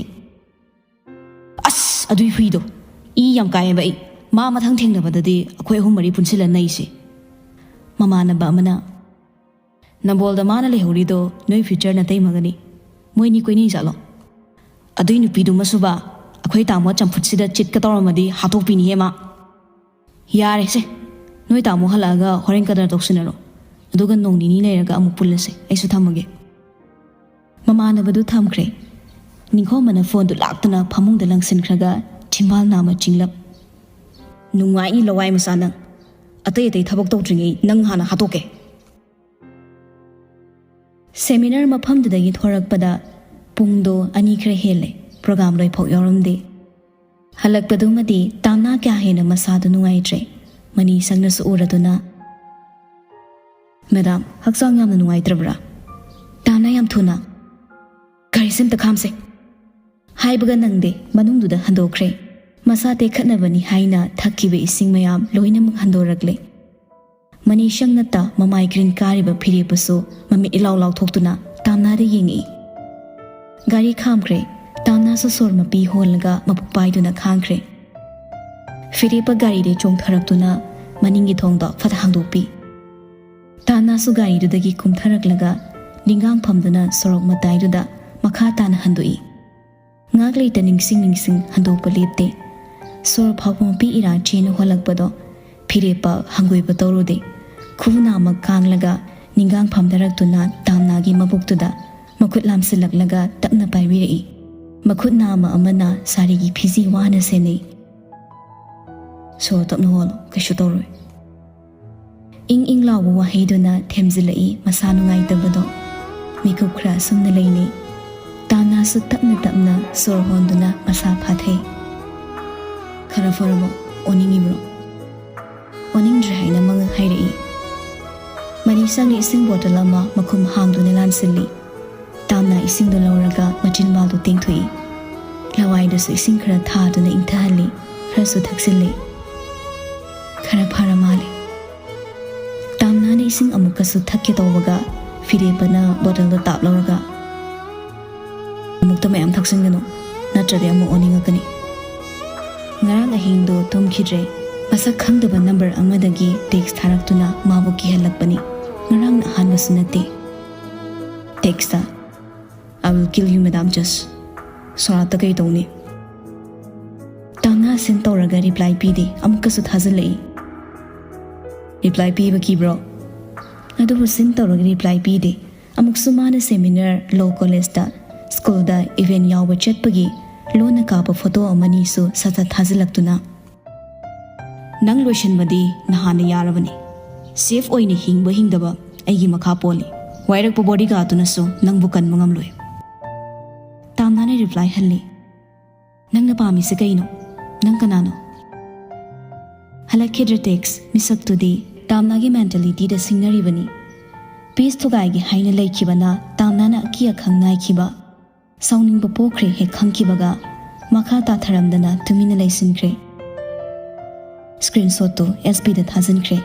"ꯑꯁ, ꯑꯗꯨꯏ ꯍꯨꯏꯗꯣ ꯏ ꯌꯥꯝ ꯀꯥꯏꯑꯦꯕ ꯑꯩ꯫ ꯃꯥ ꯃꯊꯪ ꯊꯦꯡꯅꯕꯗꯗꯤ ꯑꯩꯈꯣꯏ ꯑꯍꯨꯝ ꯃꯔꯤ ꯄꯨꯟꯁꯤꯜꯂ ꯅꯩꯁꯤ꯫" ꯃꯃꯥꯟꯅꯕ ꯑꯃꯅ, ꯅꯝꯕꯣꯜꯗ ꯃꯥꯅ ꯂꯩꯍꯧꯔꯤꯗꯣ ꯅꯣꯏ ꯐ꯭ꯌꯨꯆꯔ ꯅꯇꯩꯃꯒꯅꯤ꯫ ꯃꯣꯏꯅꯤ ꯀꯣꯏꯅꯩ ꯖꯥꯠꯂꯣ? ꯑꯗꯨꯏ ꯅꯨꯄꯤꯗꯨꯃꯁꯨꯕ ꯑꯩꯈꯣꯏ ꯇꯥꯃꯣ ꯆꯝꯐꯨꯠꯁꯤꯗ ꯆꯤꯠꯀ ꯇꯧꯔꯝꯃꯗꯤ ꯍꯥꯠꯇꯣꯛꯄꯤꯅꯤꯍꯦ ꯃꯥ꯫ ꯌꯥꯔꯦꯁꯦ, ꯅꯣꯏ ꯇꯥꯃꯣ ꯍꯜꯂꯛꯑꯒ ꯍꯣꯔꯦꯟ ꯀꯗꯔ ꯇꯧꯁꯤꯟꯅꯔꯣ, ꯑꯗꯨꯒ ꯅꯣꯡ ꯅꯤꯅꯤ ꯂꯩꯔꯒ ꯑꯃꯨꯛ ꯄꯨꯜꯂꯁꯦ꯫ ꯑꯩꯁꯨ ꯊꯝꯃꯒꯦ꯫ ꯃꯃꯥꯟꯅꯕꯗꯨ ꯊꯝꯈ꯭ꯔꯦ꯫ ꯅꯤꯡꯈꯣꯝꯕꯅ ꯐꯣꯟꯗꯨ ꯂꯥꯛꯇꯅ ꯐꯃꯨꯡꯗ ꯂꯪꯁꯤꯟꯈ꯭ꯔꯒ ꯆꯤꯝꯕꯥꯜ ꯅꯥꯝꯃ ꯆꯤꯡꯂꯞ꯫ "ꯅꯨꯡꯉꯥꯏꯅꯤ ꯂꯋꯥꯏ ꯃꯆꯥ ꯅꯪ꯫ ꯑꯇꯩ ꯑꯇꯩ ꯊꯕꯛ ꯇꯧꯗ꯭ꯔꯤꯉꯩ ꯅꯪ ꯍꯥꯟꯅ ꯍꯥꯠꯇꯣꯛꯀꯦ"꯫ ꯁꯦꯃꯤꯅꯥꯔ ꯃꯐꯝꯗꯨꯗꯒꯤ ꯊꯣꯔꯛꯄꯗ ꯄꯨꯡꯗꯣ ꯑꯅꯤ ꯈꯔ ꯍꯦꯜꯂꯦ꯫ ꯄ꯭ꯔꯣꯒꯥꯝ ꯂꯣꯏꯐꯥꯎ ꯌꯥꯎꯔꯝꯗꯦ꯫ ꯍꯜꯂꯛꯄꯗꯨꯃꯗꯤ ꯇꯥꯝꯅꯥ ꯀꯌꯥ ꯍꯦꯟꯅ ꯃꯁꯥꯗꯨ ꯅꯨꯡꯉꯥꯏꯇ꯭ꯔꯦ꯫ ꯃꯅꯤ ꯁꯪꯅꯁꯨ ꯎꯔꯗꯨꯅ, "ꯃꯦꯗꯥꯝ, ꯍꯛꯆꯥꯡ ꯌꯥꯝꯅ ꯅꯨꯡꯉꯥꯏꯇ꯭ꯔꯕ꯭ꯔꯥ? ꯇꯥꯝꯅꯥ, ꯌꯥꯝ ꯊꯨꯅ ꯒꯥꯔꯤꯁꯦ ꯑꯝꯇ ꯈꯥꯝꯁꯦ" ꯍꯥꯏꯕꯒ ꯅꯪꯗꯦ, ꯃꯅꯨꯡꯗꯨꯗ ꯍꯟꯗꯣꯛꯈ꯭ꯔꯦ꯫ ꯃꯁꯥ ꯇꯦꯛꯈꯠꯅꯕꯅꯤ ꯍꯥꯏꯅ ꯊꯛꯈꯤꯕ ꯏꯁꯤꯡ ꯃꯌꯥꯝ ꯂꯣꯏꯅꯃꯛ ꯍꯟꯗꯣꯔꯛꯂꯦ꯫ ꯃꯅꯤ ꯁꯪꯅꯇ ꯃꯃꯥꯏ ꯒ꯭ꯔꯤꯟ ꯀꯥꯔꯤꯕ ꯐꯤꯔꯦꯞꯄꯁꯨ ꯃꯃꯤꯠ ꯏꯂꯥꯎ ꯂꯥꯎꯊꯣꯛꯇꯨꯅ ꯇꯥꯝꯅꯥꯗ ꯌꯦꯡꯉꯛꯏ꯫ ꯒꯥꯔꯤ ꯈꯥꯝꯈ꯭ꯔꯦ꯫ ꯇꯥꯝꯅꯥꯁꯨ ꯁꯣꯔ ꯃꯄꯤ ꯍꯣꯜꯂꯒ ꯃꯄꯨꯛ ꯄꯥꯏꯗꯨꯅ ꯈꯥꯡꯈ꯭ꯔꯦ꯫ ꯐꯤꯔꯦꯞꯄ ꯒꯥꯔꯤꯗꯩ ꯆꯣꯡꯊꯔꯛꯇꯨꯅ ꯃꯅꯤꯡꯒꯤ ꯊꯣꯡꯗꯣ ꯐꯠ ꯍꯥꯡꯗꯣꯛꯄꯤ꯫ ꯇꯥꯝꯅꯥꯁꯨ ꯒꯥꯔꯤꯗꯨꯗꯒꯤ ꯀꯨꯝꯊꯔꯛꯂꯒ ꯅꯤꯡꯒꯥꯡ ꯐꯝꯗꯨꯅ ꯁꯣꯔꯣꯛ ꯃꯇꯥꯏꯗꯨꯗ ꯃꯈꯥ ꯇꯥꯅ ꯍꯟꯗꯣꯛꯏ꯫ ꯉꯥꯛ ꯂꯩꯇ ꯅꯤꯡꯁꯤꯡ ꯅꯤꯡꯁꯤꯡ ꯍꯟꯗꯣꯛꯄ ꯂꯦꯞꯇꯦ꯫ ꯁꯣꯔ ꯐꯥꯎꯕ ꯃꯄꯤ ꯏꯔꯥ ꯆꯦꯟ ꯍꯣꯜꯂꯛꯄꯗꯣ ꯐꯤꯔꯦꯞꯄ ꯍꯪꯒꯣꯏꯕ ꯇꯧꯔꯨꯗꯦ꯫ ꯈꯨ ꯅꯥꯃꯛ ꯀꯥꯡꯂꯒ ꯅꯤꯡꯒꯥꯡ ꯐꯝꯊꯔꯛꯇꯨꯅ ꯇꯥꯝꯅꯥꯒꯤ ꯃꯕꯨꯛꯇꯨꯗ ꯃꯈꯨꯠ ꯂꯥꯝꯁꯤꯜꯂꯛꯂꯒ ꯇꯞꯅ ꯄꯥꯏꯕꯤꯔꯛꯏ꯫ ꯃꯈꯨꯠ ꯅꯥꯝꯃ ꯑꯃꯅ ꯁꯥꯔꯤꯒꯤ ꯐꯤꯖꯤ ꯋꯥꯅ ꯁꯦꯟꯅꯩ꯫ "ꯁꯣꯔ ꯇꯞꯅ ꯍꯣꯜꯂꯣ, ꯀꯩꯁꯨ ꯇꯧꯔꯣꯏ"꯫ ꯏꯪ ꯏꯪ ꯂꯥꯎꯕ ꯋꯥꯍꯩꯗꯨꯅ ꯊꯦꯝꯖꯤꯜꯂꯛꯏ ꯃꯁꯥ ꯅꯨꯡꯉꯥꯏꯇꯕꯗꯣ꯫ ꯃꯤꯀꯨꯞ ꯈꯔ ꯑꯁꯨꯝꯅ ꯂꯩꯅꯩ꯫ ꯇꯥꯝꯅꯥꯁꯨ ꯇꯞꯅ ꯇꯞꯅ ꯁꯣꯔ ꯍꯣꯟꯗꯨꯅ ꯃꯁꯥ ꯐꯥꯊꯩ꯫ "ꯈꯔ ꯐꯔꯕꯣ? ꯑꯣꯅꯤꯡꯉꯤꯕ꯭ꯔꯣ?" "ꯑꯣꯅꯤꯡꯗ꯭ꯔꯦ" ꯍꯥꯏꯅ ꯃꯉꯛ ꯍꯥꯏꯔꯛꯏ꯫ ꯃꯅꯤ ꯁꯪꯅ ꯏꯁꯤꯡ ꯕꯣꯇꯜ ꯑꯃ ꯃꯈꯨꯝ ꯍꯥꯡꯗꯨꯅ ꯂꯥꯟꯁꯤꯜꯂꯤ꯫ ꯇꯥꯝꯅꯥ ꯏꯁꯤꯡꯗꯨ ꯂꯧꯔꯒ ꯃꯆꯤꯟꯕꯥꯜꯗꯨ ꯇꯦꯡꯊꯣꯛꯏ꯫ ꯂꯋꯥꯏꯗꯨꯁꯨ ꯏꯁꯤꯡ ꯈꯔ ꯊꯥꯗꯨꯅ ꯏꯪꯊꯍꯜꯂꯤ꯫ ꯈꯔꯁꯨ ꯊꯛꯆꯤꯜꯂꯤ꯫ ꯈꯔ ꯐꯔ ꯃꯥꯜꯂꯦ꯫ ꯇꯥꯝꯅꯥꯅ ꯏꯁꯤꯡ ꯑꯃꯨꯛꯀꯁꯨ ꯊꯛꯀꯦ ꯇꯧꯕꯒ ꯐꯤꯔꯦꯞꯄꯅ ꯕꯣꯇꯜꯗꯣ ꯇꯥꯞ ꯂꯧꯔꯒ, "ꯑꯃꯨꯛꯇ ꯃꯌꯥꯝ ꯊꯛꯆꯤꯟꯒꯅꯨ, ꯅꯠꯇ꯭ꯔꯗꯤ ꯑꯃꯨꯛ ꯑꯣꯅꯤꯡꯉꯛꯀꯅꯤ"꯫ ꯉꯔꯥꯡ ꯑꯍꯤꯡꯗꯣ ꯇꯨꯝꯈꯤꯗ꯭ꯔꯦ꯫ ꯃꯁꯛ ꯈꯪꯗꯕ ꯅꯝꯕꯔ ꯑꯃꯗꯒꯤ ꯇꯦꯛꯁ ꯊꯥꯔꯛꯇꯨꯅ ꯃꯥꯕꯨ ꯀꯤꯍꯜꯂꯛꯄꯅꯤ꯫ ꯉꯔꯥꯡꯅ ꯑꯍꯥꯟꯕꯁꯨ ꯅꯠꯇꯦ꯫ Text, "I will kill you, Madam Judge." ꯁꯣꯔꯥꯠꯇ ꯀꯩ ꯇꯧꯅꯤ? ꯇꯥꯝꯅꯥ send ꯇꯧꯔꯒ reply ꯄꯤꯗꯦ, ꯑꯃꯨꯛꯀꯁꯨ ꯊꯥꯖꯤꯜꯂꯛꯏ꯫ Reply ꯄꯤꯕ ꯀꯤꯕ꯭ꯔꯣ? ꯑꯗꯨꯕꯨ send ꯇꯧꯔꯒ reply ꯄꯤꯗꯦ꯫ ꯑꯃꯨꯛꯁꯨ ꯃꯥꯅ seminar law collegeꯇ schoolꯗ event ꯌꯥꯎꯕ ꯆꯠꯄꯒꯤ ꯂꯣꯟꯅ ꯀꯥꯞꯄ photo ꯑꯃꯅꯤꯁꯨ ꯁꯠ ꯁꯠ ꯊꯥꯖꯤꯜꯂꯛꯇꯨꯅ, "ꯅꯪ ꯂꯣꯏꯁꯤꯟꯕꯗꯤ ꯅꯍꯥꯟꯅ ꯌꯥꯔꯕꯅꯤ꯫ Safe ꯑꯣꯏꯅ ꯍꯤꯡꯕ ꯍꯤꯡꯗꯕ ꯑꯩꯒꯤ ꯃꯈꯥ ꯄꯣꯜꯂꯤ꯫ ꯋꯥꯏꯔꯛꯄ bodyguardꯗꯨꯅꯁꯨ ꯅꯪꯕꯨ ꯀꯟꯕ ꯉꯝꯂꯣꯏ." ꯇꯥꯝꯅꯥꯅ reply ꯍꯜꯂꯤ, "ꯅꯪꯅ ꯄꯥꯝꯃꯤꯁꯦ ꯀꯩꯅꯣ? ꯅꯪ ꯀꯅꯥꯅꯣ?" ꯍꯜꯂꯛꯈꯤꯗ꯭ꯔꯦ text꯫ ꯃꯤꯁꯛꯇꯨꯗꯤ ꯇꯥꯝꯅꯥꯒꯤ mentalityꯗ ꯁꯤꯡꯅꯔꯤꯕꯅꯤ꯫ Peace ꯊꯨꯒꯥꯏꯒꯦ ꯍꯥꯏꯅ ꯂꯩꯈꯤꯕꯅ ꯇꯥꯝꯅꯥꯅ ꯑꯀꯤ ꯑꯈꯪ ꯅꯥꯏꯈꯤꯕ꯫ ꯁꯥꯎꯅꯤꯡꯕ ꯄꯣꯛꯈ꯭ꯔꯦ ꯍꯦꯛ ꯈꯪꯈꯤꯕꯒ ꯃꯈꯥ ꯇꯥꯊꯔꯝꯗꯅ ꯇꯨꯃꯤꯟꯅ ꯂꯩꯁꯤꯟꯈ꯭ꯔꯦ꯫ Screenshotꯇꯨ SPꯗ ꯊꯥꯖꯤꯟꯈ꯭ꯔꯦ꯫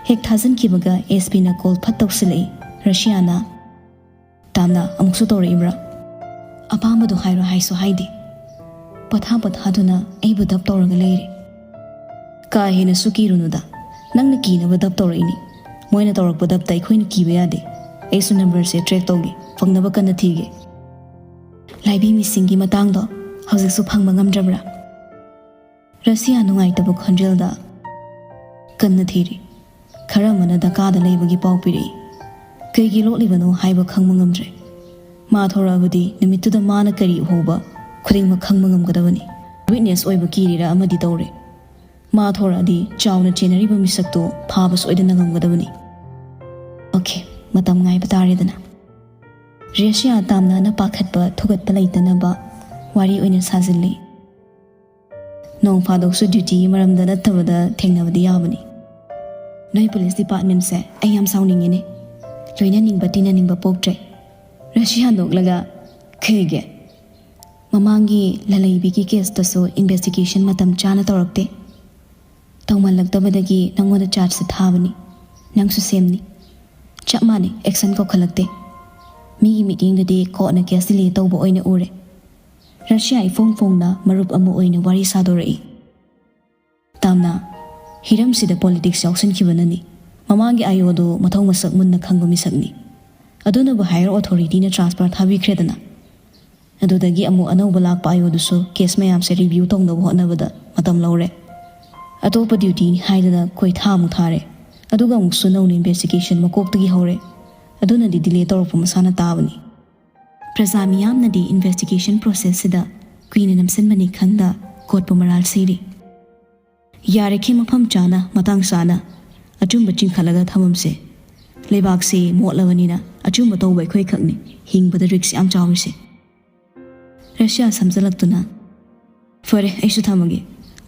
ꯍꯦꯛ ꯊꯥꯖꯤꯟꯈꯤꯕꯒ SPꯅ call ꯐꯠ ꯇꯧꯁꯤꯜꯂꯛꯏ꯫ ꯔꯁꯤꯌꯥꯅ, "ꯇꯥꯝꯅꯥ, ꯑꯃꯨꯛꯁꯨ ꯇꯧꯔꯛꯏꯕ꯭ꯔꯥ? ꯑꯄꯥꯝꯕꯗꯣ ꯍꯥꯏꯔꯣ ꯍꯥꯏꯁꯨ ꯍꯥꯏꯗꯦ꯫ ꯄꯣꯊꯥ ꯄꯣꯊꯥꯗꯨꯅ ꯑꯩꯕꯨ ꯗꯞ ꯇꯧꯔꯒ ꯂꯩꯔꯦ꯫ ꯀꯥ ꯍꯦꯟꯅꯁꯨ ꯀꯤꯔꯨꯅꯨꯗ꯫ ꯅꯪꯅ ꯀꯤꯅꯕ ꯗꯞ ꯇꯧꯔꯛꯏꯅꯤ꯫ ꯃꯣꯏꯅ ꯇꯧꯔꯛꯄ ꯗꯞꯇ ꯑꯩꯈꯣꯏꯅ ꯀꯤꯕ ꯌꯥꯗꯦ꯫ ꯑꯩꯁꯨ numberꯁꯦ track ꯇꯧꯒꯦ꯫ ꯐꯪꯅꯕ ꯀꯟꯅ ꯊꯤꯒꯦ꯫ ꯂꯥꯏꯕꯤ ꯃꯤꯁꯤꯡꯒꯤ ꯃꯇꯥꯡꯗꯣ ꯍꯧꯖꯤꯛꯁꯨ ꯐꯪꯕ ꯉꯝꯗ꯭ꯔꯕ꯭ꯔꯥ?" ꯔꯁꯤꯌꯥ ꯅꯨꯡꯉꯥꯏꯇꯕ ꯈꯣꯟꯖꯦꯜꯗ, "ꯀꯟꯅ ꯊꯤꯔꯤ꯫ ꯈꯔ ꯑꯃꯅ ꯙꯀꯥꯗ ꯂꯩꯕꯒꯤ ꯄꯥꯎ ꯄꯤꯔꯛꯏ꯫ ꯀꯩꯒꯤ ꯂꯣꯠꯂꯤꯕꯅꯣ ꯍꯥꯏꯕ ꯈꯪꯕ ꯉꯝꯗ꯭ꯔꯦ꯫ ꯃꯥ ꯊꯣꯔꯛꯑꯕꯗꯤ ꯅꯨꯃꯤꯠꯇꯨꯗ ꯃꯥꯅ ꯀꯔꯤ ꯎꯍꯧꯕ ꯈꯨꯗꯤꯡꯃꯛ ꯈꯪꯕ ꯉꯝꯒꯗꯕꯅꯤ꯫ Witness ꯑꯣꯏꯕ ꯀꯤꯔꯤꯔꯥ ꯑꯃꯗꯤ ꯇꯧꯔꯦ꯫ ꯃꯥ ꯊꯣꯔꯛꯑꯗꯤ ꯆꯥꯎꯅ ꯆꯦꯟꯅꯔꯤꯕ ꯃꯤꯁꯛꯇꯨ ꯐꯥꯕ ꯁꯣꯏꯗꯅ ꯉꯝꯒꯗꯕꯅꯤ꯫ Okay, ꯃꯇꯝ ꯉꯥꯏꯕ ꯇꯥꯔꯦꯗꯅ꯫" ꯔꯁꯤꯌꯥ ꯇꯥꯝꯅꯥꯅ ꯄꯥꯈꯠꯄ ꯊꯨꯒꯠꯄ ꯂꯩꯇꯅꯕ ꯋꯥꯔꯤ ꯑꯣꯏꯅ ꯁꯥꯖꯤꯜꯂꯤ꯫ "ꯅꯣꯡ ꯐꯥꯗꯣꯛꯁꯨ dutyꯒꯤ ꯃꯔꯝꯗ ꯅꯠꯇꯕꯗ ꯊꯦꯡꯅꯕꯗꯤ ꯌꯥꯕꯅꯤ꯫ ꯅꯣꯏ police departmentꯁꯦ ꯑꯩ ꯌꯥꯝ ꯁꯥꯎꯅꯤꯡꯉꯤꯅꯦ꯫ ꯂꯣꯏꯅꯅꯤꯡꯕ ꯇꯤꯟꯅꯅꯤꯡꯕ ꯄꯣꯛꯇ꯭ꯔꯦ꯫" ꯔꯁꯤꯌꯥ ꯅꯣꯛꯂꯒ, "ꯀꯩꯒꯤ? ꯃꯃꯥꯡꯒꯤ ꯂꯂꯩꯕꯤꯒꯤ caseꯇꯁꯨ investigation ꯃꯇꯝ ꯆꯥꯅ ꯇꯧꯔꯛꯇꯦ꯫ ꯇꯧꯃꯜꯂꯛꯇꯕꯗꯒꯤ ꯅꯪꯉꯣꯟꯗ chargeꯁꯦ ꯊꯥꯕꯅꯤ꯫ ꯅꯪꯁꯨ sameꯅꯤ꯫ ꯆꯞ ꯃꯥꯟꯅꯩ, action ꯀꯧꯈꯠꯂꯛꯇꯦ꯫ ꯃꯤꯒꯤ meetingꯗꯗꯤ courtꯅ case delay ꯇꯧꯕ ꯑꯣꯏꯅ ꯎꯔꯦ꯫" ꯔꯁꯤꯌꯥ ꯏꯐꯣꯡ ꯐꯣꯡꯅ ꯃꯔꯨꯞ ꯑꯃ ꯑꯣꯏꯅ ꯋꯥꯔꯤ ꯁꯥꯗꯣꯔꯛꯏ꯫ "ꯇꯥꯝꯅꯥ, ꯍꯤꯔꯝꯁꯤꯗ politics ꯌꯥꯎꯁꯤꯟꯈꯤꯕꯅꯅꯤ꯫ ꯃꯃꯥꯡꯒꯤ ꯑꯥꯏ ꯑꯣꯗꯨ ꯃꯊꯧ ꯃꯁꯛ ꯃꯨꯟꯅ ꯈꯪꯕ ꯃꯤꯁꯛꯅꯤ꯫ ꯑꯗꯨꯅꯕꯨ ꯍꯥꯏꯌꯔ ꯑꯣꯊꯣꯔꯤꯇꯤꯅ ꯇ꯭ꯔꯥꯟꯁꯐꯔ ꯊꯥꯕꯤꯈ꯭ꯔꯦꯗꯅ꯫ ꯑꯗꯨꯗꯒꯤ ꯑꯃꯨꯛ ꯑꯅꯧꯕ ꯂꯥꯛꯄ ꯑꯥꯏ ꯑꯣꯗꯨꯁꯨ ꯀꯦꯁ ꯃꯌꯥꯝꯁꯦ ꯔꯤꯚ꯭ꯌꯨ ꯇꯧꯅꯕ ꯍꯣꯠꯅꯕꯗ ꯃꯇꯝ ꯂꯧꯔꯦ꯫ ꯑꯇꯣꯞꯄ ꯗ꯭ꯌꯨꯇꯤꯅꯤ ꯍꯥꯏꯗꯅ ꯀꯣꯏꯊꯥ ꯑꯃꯨꯛ ꯊꯥꯔꯦ꯫ ꯑꯗꯨꯒ ꯑꯃꯨꯛꯁꯨ ꯅꯧꯅ ꯏꯟꯚꯦꯁꯇꯤꯒꯦꯁꯟ ꯃꯀꯣꯛꯇꯒꯤ ꯍꯧꯔꯦ꯫ ꯑꯗꯨꯅꯗꯤ ꯗꯤꯂꯦ ꯇꯧꯔꯛꯄ ꯃꯁꯥꯅ ꯇꯥꯕꯅꯤ꯫ ꯄ꯭ꯔꯖꯥ ꯃꯤꯌꯥꯝꯅꯗꯤ ꯏꯟꯚꯦꯁꯇꯤꯒꯦꯁꯟ ꯄ꯭ꯔꯣꯁꯦꯁꯁꯤꯗ ꯀꯨꯏꯅ ꯅꯝꯁꯤꯟꯕꯅꯤ ꯈꯪꯗ ꯀꯣꯠꯄꯨ ꯃꯔꯥꯜ ꯁꯤꯔꯤ꯫ ꯌꯥꯔꯤꯈꯩ ꯃꯐꯝ ꯆꯥꯅ, ꯃꯇꯥꯡ ꯆꯥꯅ ꯑꯆꯨꯝꯕ ꯆꯤꯡꯈꯠꯂꯒ ꯊꯝꯃꯝꯁꯦ꯫ ꯂꯩꯕꯥꯛꯁꯤ ꯃꯣꯠꯂꯕꯅꯤꯅ ꯑꯆꯨꯝꯕ ꯇꯧꯕ ꯑꯩꯈꯣꯏ ꯈꯛꯅꯤ ꯍꯤꯡꯕꯗ ꯔꯤꯛꯁ ꯌꯥꯝ ꯆꯥꯎꯔꯤꯁꯦ꯫ ꯔꯁꯤꯌꯥ ꯁꯝꯖꯜꯂꯛꯇꯨꯅ, "ꯐꯔꯦ, ꯑꯩꯁꯨ ꯊꯝꯃꯒꯦ꯫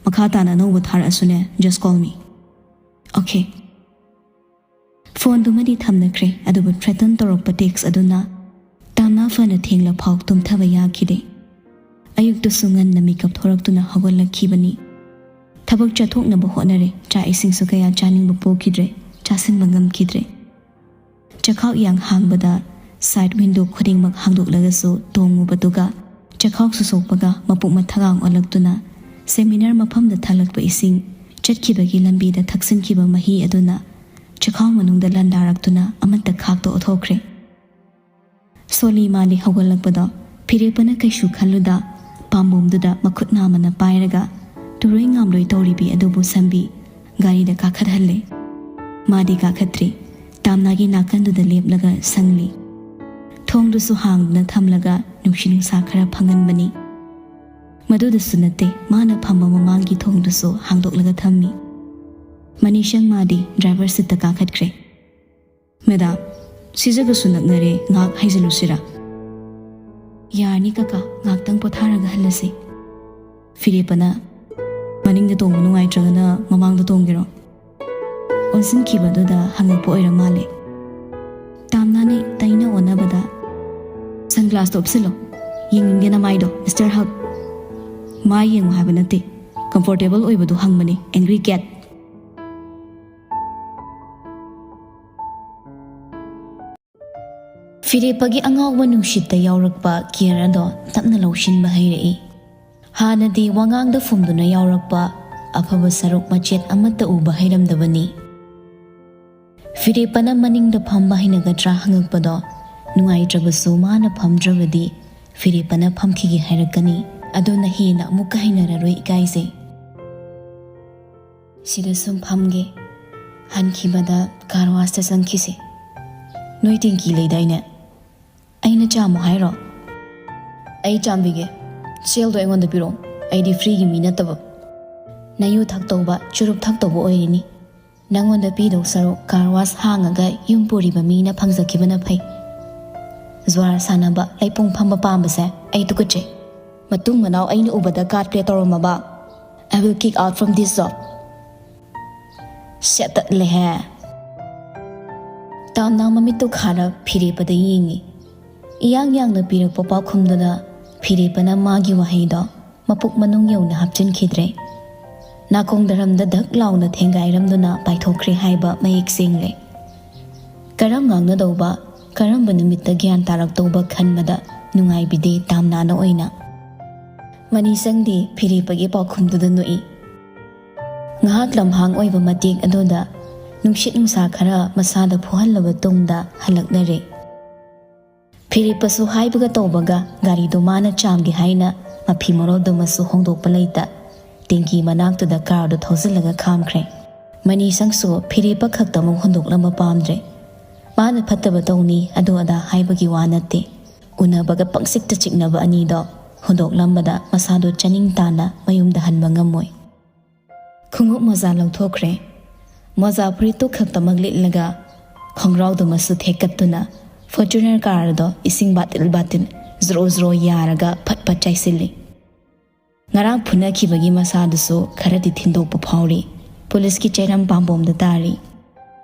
ꯃꯈꯥ ꯇꯥꯅ ꯑꯅꯧꯕ ꯊꯥꯔꯛꯑꯁꯨꯅꯦ, just call me." "Okay." ꯐꯣꯟꯗꯨꯃꯗꯤ ꯊꯝꯅꯈ꯭ꯔꯦ, ꯑꯗꯨꯕꯨ ꯊ꯭ꯔꯦꯇꯟ ꯇꯧꯔꯛꯄ ꯇꯦꯛꯁ ꯑꯗꯨꯅ ꯇꯥꯝꯅꯥ ꯐꯅ ꯊꯦꯡꯂ ꯐꯥꯎ ꯇꯨꯝꯊꯕ ꯌꯥꯈꯤꯗꯦ꯫ ꯑꯌꯨꯛꯇꯁꯨ ꯉꯟꯅ ꯃꯤꯀꯞ ꯊꯣꯔꯛꯇꯨꯅ ꯍꯧꯒꯠꯂꯛꯈꯤꯕꯅꯤ꯫ ꯊꯕꯛ ꯆꯠꯊꯣꯛꯅꯕ ꯍꯣꯠꯅꯔꯦ꯫ ꯆꯥꯛ ꯏꯁꯤꯡꯁꯨ ꯀꯌꯥ ꯆꯥꯅꯤꯡꯕ ꯄꯣꯛꯈꯤꯗ꯭ꯔꯦ, ꯆꯥꯁꯤꯟꯕ ꯉꯝꯈꯤꯗ꯭ꯔꯦ꯫ ꯆꯈꯥꯎ ꯏꯌꯥꯡ ꯍꯥꯡꯕꯗ ꯁꯥꯏꯠ ꯋꯤꯟꯗꯣ ꯈꯨꯗꯤꯡꯃꯛ ꯍꯥꯡꯗꯣꯛꯂꯒꯁꯨ ꯇꯣꯡꯉꯨꯕꯗꯨꯒ ꯆꯈꯥꯎꯁꯨ ꯁꯣꯛꯄꯒ ꯃꯄꯨꯛ ꯃꯊꯛꯒꯥꯡ ꯑꯣꯜꯂꯛꯇꯨꯅ ꯁꯦꯃꯤꯅꯥꯔ ꯃꯐꯝꯗ ꯊꯛꯂꯛꯄ ꯏꯁꯤꯡ, ꯆꯠꯈꯤꯕꯒꯤ ꯂꯝꯕꯤꯗ ꯊꯛꯆꯤꯟꯈꯤꯕ ꯃꯍꯤ ꯑꯗꯨꯅ ꯆꯈꯥꯎ ꯃꯅꯨꯡꯗ ꯂꯟꯗꯥꯔꯛꯇꯨꯅ ꯑꯃꯠꯇ ꯈꯥꯛꯇꯣꯛꯑ ꯊꯣꯛꯈ꯭ꯔꯦ꯫ ꯁꯣꯂꯤ ꯃꯥꯂꯤ ꯍꯧꯒꯠꯂꯛꯄꯗꯣ ꯐꯤꯔꯦꯞꯄꯅ ꯀꯩꯁꯨ ꯈꯜꯂꯨꯗ ꯄꯥꯝꯕꯣꯝꯗꯨꯗ ꯃꯈꯨꯠ ꯅꯥꯝꯃꯅ ꯄꯥꯏꯔꯒ ꯇꯨꯔꯣꯏ ꯉꯥꯝꯂꯣꯏ ꯇꯧꯔꯤꯕꯤ ꯑꯗꯨꯕꯨ ꯁꯝꯕꯤ ꯒꯥꯔꯤꯗ ꯀꯥꯈꯠꯍꯜꯂꯦ꯫ ꯃꯥꯗꯤ ꯀꯥꯈꯠꯇ꯭ꯔꯤ꯫ ꯇꯥꯝꯅꯥꯒꯤ ꯅꯥꯀꯟꯗꯨꯗ ꯂꯦꯞꯂꯒ ꯁꯪꯂꯤ꯫ ꯊꯣꯡꯗꯨꯁꯨ ꯍꯥꯡꯗꯨꯅ ꯊꯝꯂꯒ ꯅꯨꯡꯁꯤ ꯅꯨꯡꯁꯥ ꯈꯔ ꯐꯪꯍꯟꯕꯅꯤ꯫ ꯃꯗꯨꯗꯁꯨ ꯅꯠꯇꯦ, ꯃꯥꯅ ꯐꯝꯕ ꯃꯃꯥꯡꯒꯤ ꯊꯣꯡꯗꯨꯁꯨ ꯍꯥꯡꯗꯣꯛꯂꯒ ꯊꯝꯃꯤ꯫ ꯃꯅꯤꯁꯪ ꯃꯥꯗꯤ ꯗ꯭ꯔꯥꯏꯚꯔ ꯁꯤꯠꯇ ꯀꯥꯈꯠꯈ꯭ꯔꯦ꯫ "ꯃꯦꯗꯥꯝ, ꯁꯤꯖꯒꯁꯨ ꯅꯛꯅꯔꯦ, ꯉꯥꯏꯍꯥꯛ ꯍꯥꯏꯖꯤꯜꯂꯨꯁꯤꯔꯥ?" "ꯌꯥꯔꯅꯤ ꯀꯀꯥ, ꯉꯥꯏꯍꯥꯛꯇꯪ ꯄꯣꯊꯥꯔꯒ ꯍꯜꯂꯁꯤ꯫" ꯐꯤꯔꯦꯞꯄꯅ, "ꯃꯅꯤꯡꯗ ꯇꯣꯡꯕ ꯅꯨꯡꯉꯥꯏꯇ꯭ꯔꯒꯅ ꯃꯃꯥꯡꯗ ꯇꯣꯡꯒꯦꯔꯣ?" ꯑꯣꯟꯁꯤꯟꯈꯤꯕꯗꯨꯗ ꯍꯪꯉꯛꯄ ꯑꯣꯏꯔ ꯃꯥꯜꯂꯦ꯫ ꯇꯥꯝꯅꯥꯅ ꯇꯩꯅ ꯑꯣꯟꯅꯕꯗ, "ꯁꯟꯒ꯭ꯂꯥꯁꯇꯣ ꯎꯞꯁꯤꯜꯂꯣ, ꯌꯦꯡꯅꯤꯡꯗꯦ ꯅꯃꯥꯏꯗꯣ, ꯃꯤꯁꯇꯔ ꯍꯛ꯫ ꯃꯥꯏ ꯌꯦꯡꯉꯨ ꯍꯥꯏꯕ ꯅꯠꯇꯦ, ꯀꯝꯐꯣꯔꯇꯦꯕꯜ ꯑꯣꯏꯕꯗꯨ ꯍꯪꯕꯅꯤ, ꯑꯦꯡꯒ꯭ꯔꯤ ꯀꯦꯠ꯫" ꯐꯤꯔꯦꯞꯄꯒꯤ ꯑꯉꯥꯎꯕ ꯅꯨꯡꯁꯤꯠꯇ ꯌꯥꯎꯔꯛꯄ ꯀꯤꯌꯔ ꯑꯗꯣ ꯇꯞꯅ ꯂꯧꯁꯤꯟꯕ ꯍꯩꯔꯛꯏ꯫ ꯍꯥꯟꯅꯗꯤ ꯋꯥꯉꯥꯡꯗ ꯐꯨꯝꯗꯨꯅ ꯌꯥꯎꯔꯛꯄ ꯑꯐꯕ ꯁꯔꯨꯛ ꯃꯆꯦꯠ ꯑꯃꯠꯇ ꯎꯕ ꯍꯩꯔꯝꯗꯕꯅꯤ꯫ ꯐꯤꯔꯦꯞꯄꯅ ꯃꯅꯤꯡꯗ ꯐꯝꯕ ꯍꯩꯅꯒꯗ꯭ꯔꯥ ꯍꯪꯉꯛꯄꯗꯣ ꯅꯨꯡꯉꯥꯏꯇ꯭ꯔꯕꯁꯨ ꯃꯥꯅ ꯐꯝꯗ꯭ꯔꯕꯗꯤ ꯐꯤꯔꯦꯞꯄꯅ ꯐꯝꯈꯤꯒꯦ ꯍꯥꯏꯔꯛꯀꯅꯤ꯫ ꯑꯗꯨꯅ ꯍꯦꯟꯅ ꯑꯃꯨꯛꯀ ꯍꯩꯅꯔꯔꯣꯏ, ꯏꯀꯥꯏꯖꯩ꯫ ꯁꯤꯗ ꯁꯨꯝ ꯐꯝꯒꯦ꯫ ꯍꯟꯈꯤꯕꯗ ꯀꯥꯔ ꯋꯥꯁꯇ ꯆꯪꯈꯤꯁꯦ꯫ ꯅꯣꯏ ꯇꯦꯡꯀꯤ ꯂꯩꯗꯥꯏꯅꯦ? ꯑꯩꯅ ꯆꯥꯝꯃꯣ ꯍꯥꯏꯔꯣ? ꯑꯩ ꯆꯥꯝꯕꯤꯒꯦ꯫ ꯁꯦꯜꯗꯣ ꯑꯩꯉꯣꯟꯗ ꯄꯤꯔꯛꯑꯣ꯫ ꯑꯩꯗꯤ ꯐ꯭ꯔꯤꯒꯤ ꯃꯤ ꯅꯠꯇꯕ꯫ ꯅꯌꯨ ꯊꯛꯇꯧꯕ, ꯆꯨꯔꯨꯞ ꯊꯛꯇꯧꯕ ꯑꯣꯏꯔꯤꯅꯤ꯫ ꯅꯪꯉꯣꯟꯗ ꯄꯤꯗꯧ ꯁꯔꯨꯛ ꯀꯥꯔ ꯋꯥꯁ ꯍꯥꯡꯉꯒ ꯌꯨꯝ ꯄꯨꯔꯤꯕ ꯃꯤꯅ ꯐꯪꯖꯈꯤꯕꯅ ꯐꯩ꯫ ꯖ꯭ꯋꯥꯔ ꯁꯥꯟꯅꯕ, ꯂꯩꯄꯨꯡ ꯐꯝꯕ ꯄꯥꯝꯕꯁꯦ ꯑꯩ ꯇꯨꯀꯠꯆꯩ꯫ ꯃꯇꯨꯡ ꯃꯅꯥꯎ ꯑꯩꯅ ꯎꯕꯗ ꯀꯥꯔꯠ ꯄ꯭ꯂꯦ ꯇꯧꯔꯝꯃꯕ? I will kick out from this job. ꯁꯦꯠꯇꯠꯂꯦꯍꯦ꯫ ꯇꯥꯝꯅꯥ ꯃꯃꯤꯠꯇꯨ ꯈꯥꯔ ꯐꯤꯔꯦꯞꯄꯗ ꯌꯦꯡꯉꯤ꯫ ꯏꯌꯥꯡ ꯌꯥꯡꯅ ꯄꯤꯔꯛꯄ ꯄꯥꯎꯈꯨꯝꯗꯨꯗ ꯐꯤꯔꯦꯞꯄꯅ ꯃꯥꯒꯤ ꯋꯥꯍꯩꯗꯣ ꯃꯄꯨꯛ ꯃꯅꯨꯡ ꯌꯧꯅ ꯍꯥꯞꯆꯤꯟꯈꯤꯗ꯭ꯔꯦ꯫ ꯅꯥꯀꯣꯡꯗꯔꯝꯗ ꯙꯛ ꯂꯥꯎꯅ ꯊꯦꯡꯒꯥꯏꯔꯝꯗꯨꯅ ꯄꯥꯏꯊꯣꯛꯈ꯭ꯔꯦ ꯍꯥꯏꯕ ꯃꯌꯦꯛ ꯁꯦꯡꯂꯦ꯫ ꯀꯔꯝ ꯉꯥꯡꯅꯗꯧꯕ, ꯀꯔꯝꯕ ꯅꯨꯃꯤꯠꯇ ꯒ꯭ꯌꯥꯟ ꯇꯥꯔꯛꯇꯧꯕ ꯈꯟꯕꯗ ꯅꯨꯡꯉꯥꯏꯕꯤꯗꯦ ꯇꯥꯝꯅꯥꯅ ꯑꯣꯏꯅ꯫ ꯃꯅꯤꯁꯪꯗꯤ ꯐꯤꯔꯦꯞꯄꯒꯤ ꯄꯥꯎꯈꯨꯝꯗꯨꯗ ꯅꯣꯛꯏ꯫ ꯉꯥꯏꯍꯥꯛ ꯂꯝꯍꯥꯡ ꯑꯣꯏꯕ ꯃꯇꯦꯛ ꯑꯗꯨꯗ ꯅꯨꯡꯁꯤꯠ ꯅꯨꯡꯁꯥ ꯈꯔ ꯃꯁꯥꯗ ꯐꯨꯍꯜꯂꯕ ꯇꯨꯡꯗ ꯍꯜꯂꯛꯅꯔꯦ꯫ ꯐꯤꯔꯦꯞꯄꯁꯨ ꯍꯥꯏꯕꯒ ꯇꯧꯕꯒ ꯒꯥꯔꯤꯗꯨ ꯃꯥꯅ ꯆꯥꯝꯒꯦ ꯍꯥꯏꯅ ꯃꯐꯤ ꯃꯔꯣꯜꯗꯨꯃꯁꯨ ꯍꯣꯡꯗꯣꯛꯄ ꯂꯩꯇ ꯇꯦꯡꯀꯤ ꯃꯅꯥꯛꯇꯨꯗ ꯀꯥꯔꯗꯨ ꯊꯧꯖꯤꯜꯂꯒ ꯈꯥꯝꯈ꯭ꯔꯦ꯫ ꯃꯅꯤꯁꯪꯁꯨ ꯐꯤꯔꯦꯞꯄ ꯈꯛꯇꯃꯛ ꯍꯨꯟꯗꯣꯛꯂꯝꯕ ꯄꯥꯝꯗ꯭ꯔꯦ꯫ ꯃꯥꯅ ꯐꯠꯇꯕ ꯇꯧꯅꯤ ꯑꯗꯨ ꯑꯗꯥ ꯍꯥꯏꯕꯒꯤ ꯋꯥ ꯅꯠꯇꯦ꯫ ꯎꯅꯕꯒ ꯄꯪꯆꯤꯛꯇ ꯆꯤꯛꯅꯕ ꯑꯅꯤꯗꯣ ꯍꯨꯟꯗꯣꯛꯂꯝꯕꯗ ꯃꯁꯥꯗꯣ ꯆꯥꯅꯤꯡ ꯇꯥꯅ ꯃꯌꯨꯝꯗ ꯍꯟꯕ ꯉꯝꯃꯣꯏ꯫ ꯈꯣꯡꯎꯞ ꯃꯣꯖꯥ ꯂꯧꯊꯣꯛꯈ꯭ꯔꯦ꯫ ꯃꯣꯖꯥ ꯐꯨꯔꯤꯠꯇꯨ ꯈꯛꯇꯃꯛ ꯂꯤꯠꯂꯒ ꯈꯣꯡꯒ꯭ꯔꯥꯎꯗꯨꯃꯁꯨ ꯊꯦꯛꯀꯠꯇꯨꯅ ꯐꯣꯔꯆꯨꯅꯔ ꯀꯥꯔ ꯑꯗꯣ ꯏꯁꯤꯡ ꯕꯥꯇꯤꯜ ꯕꯥꯇꯤꯜ ꯖ꯭ꯔꯣ ꯖ꯭ꯔꯣ ꯌꯥꯔꯒ ꯐꯠ ꯐꯠ ꯆꯥꯏꯁꯤꯜꯂꯤ꯫ ꯉꯔꯥꯡ ꯐꯨꯅꯈꯤꯕꯒꯤ ꯃꯁꯥꯗꯨꯁꯨ ꯈꯔꯗꯤ ꯊꯤꯟꯗꯣꯛꯄ ꯐꯥꯎꯔꯤ꯫ ꯄꯨꯂꯤꯁꯀꯤ ꯆꯩꯔꯝ ꯄꯥꯝꯕꯣꯝꯗ ꯇꯥꯔꯤ꯫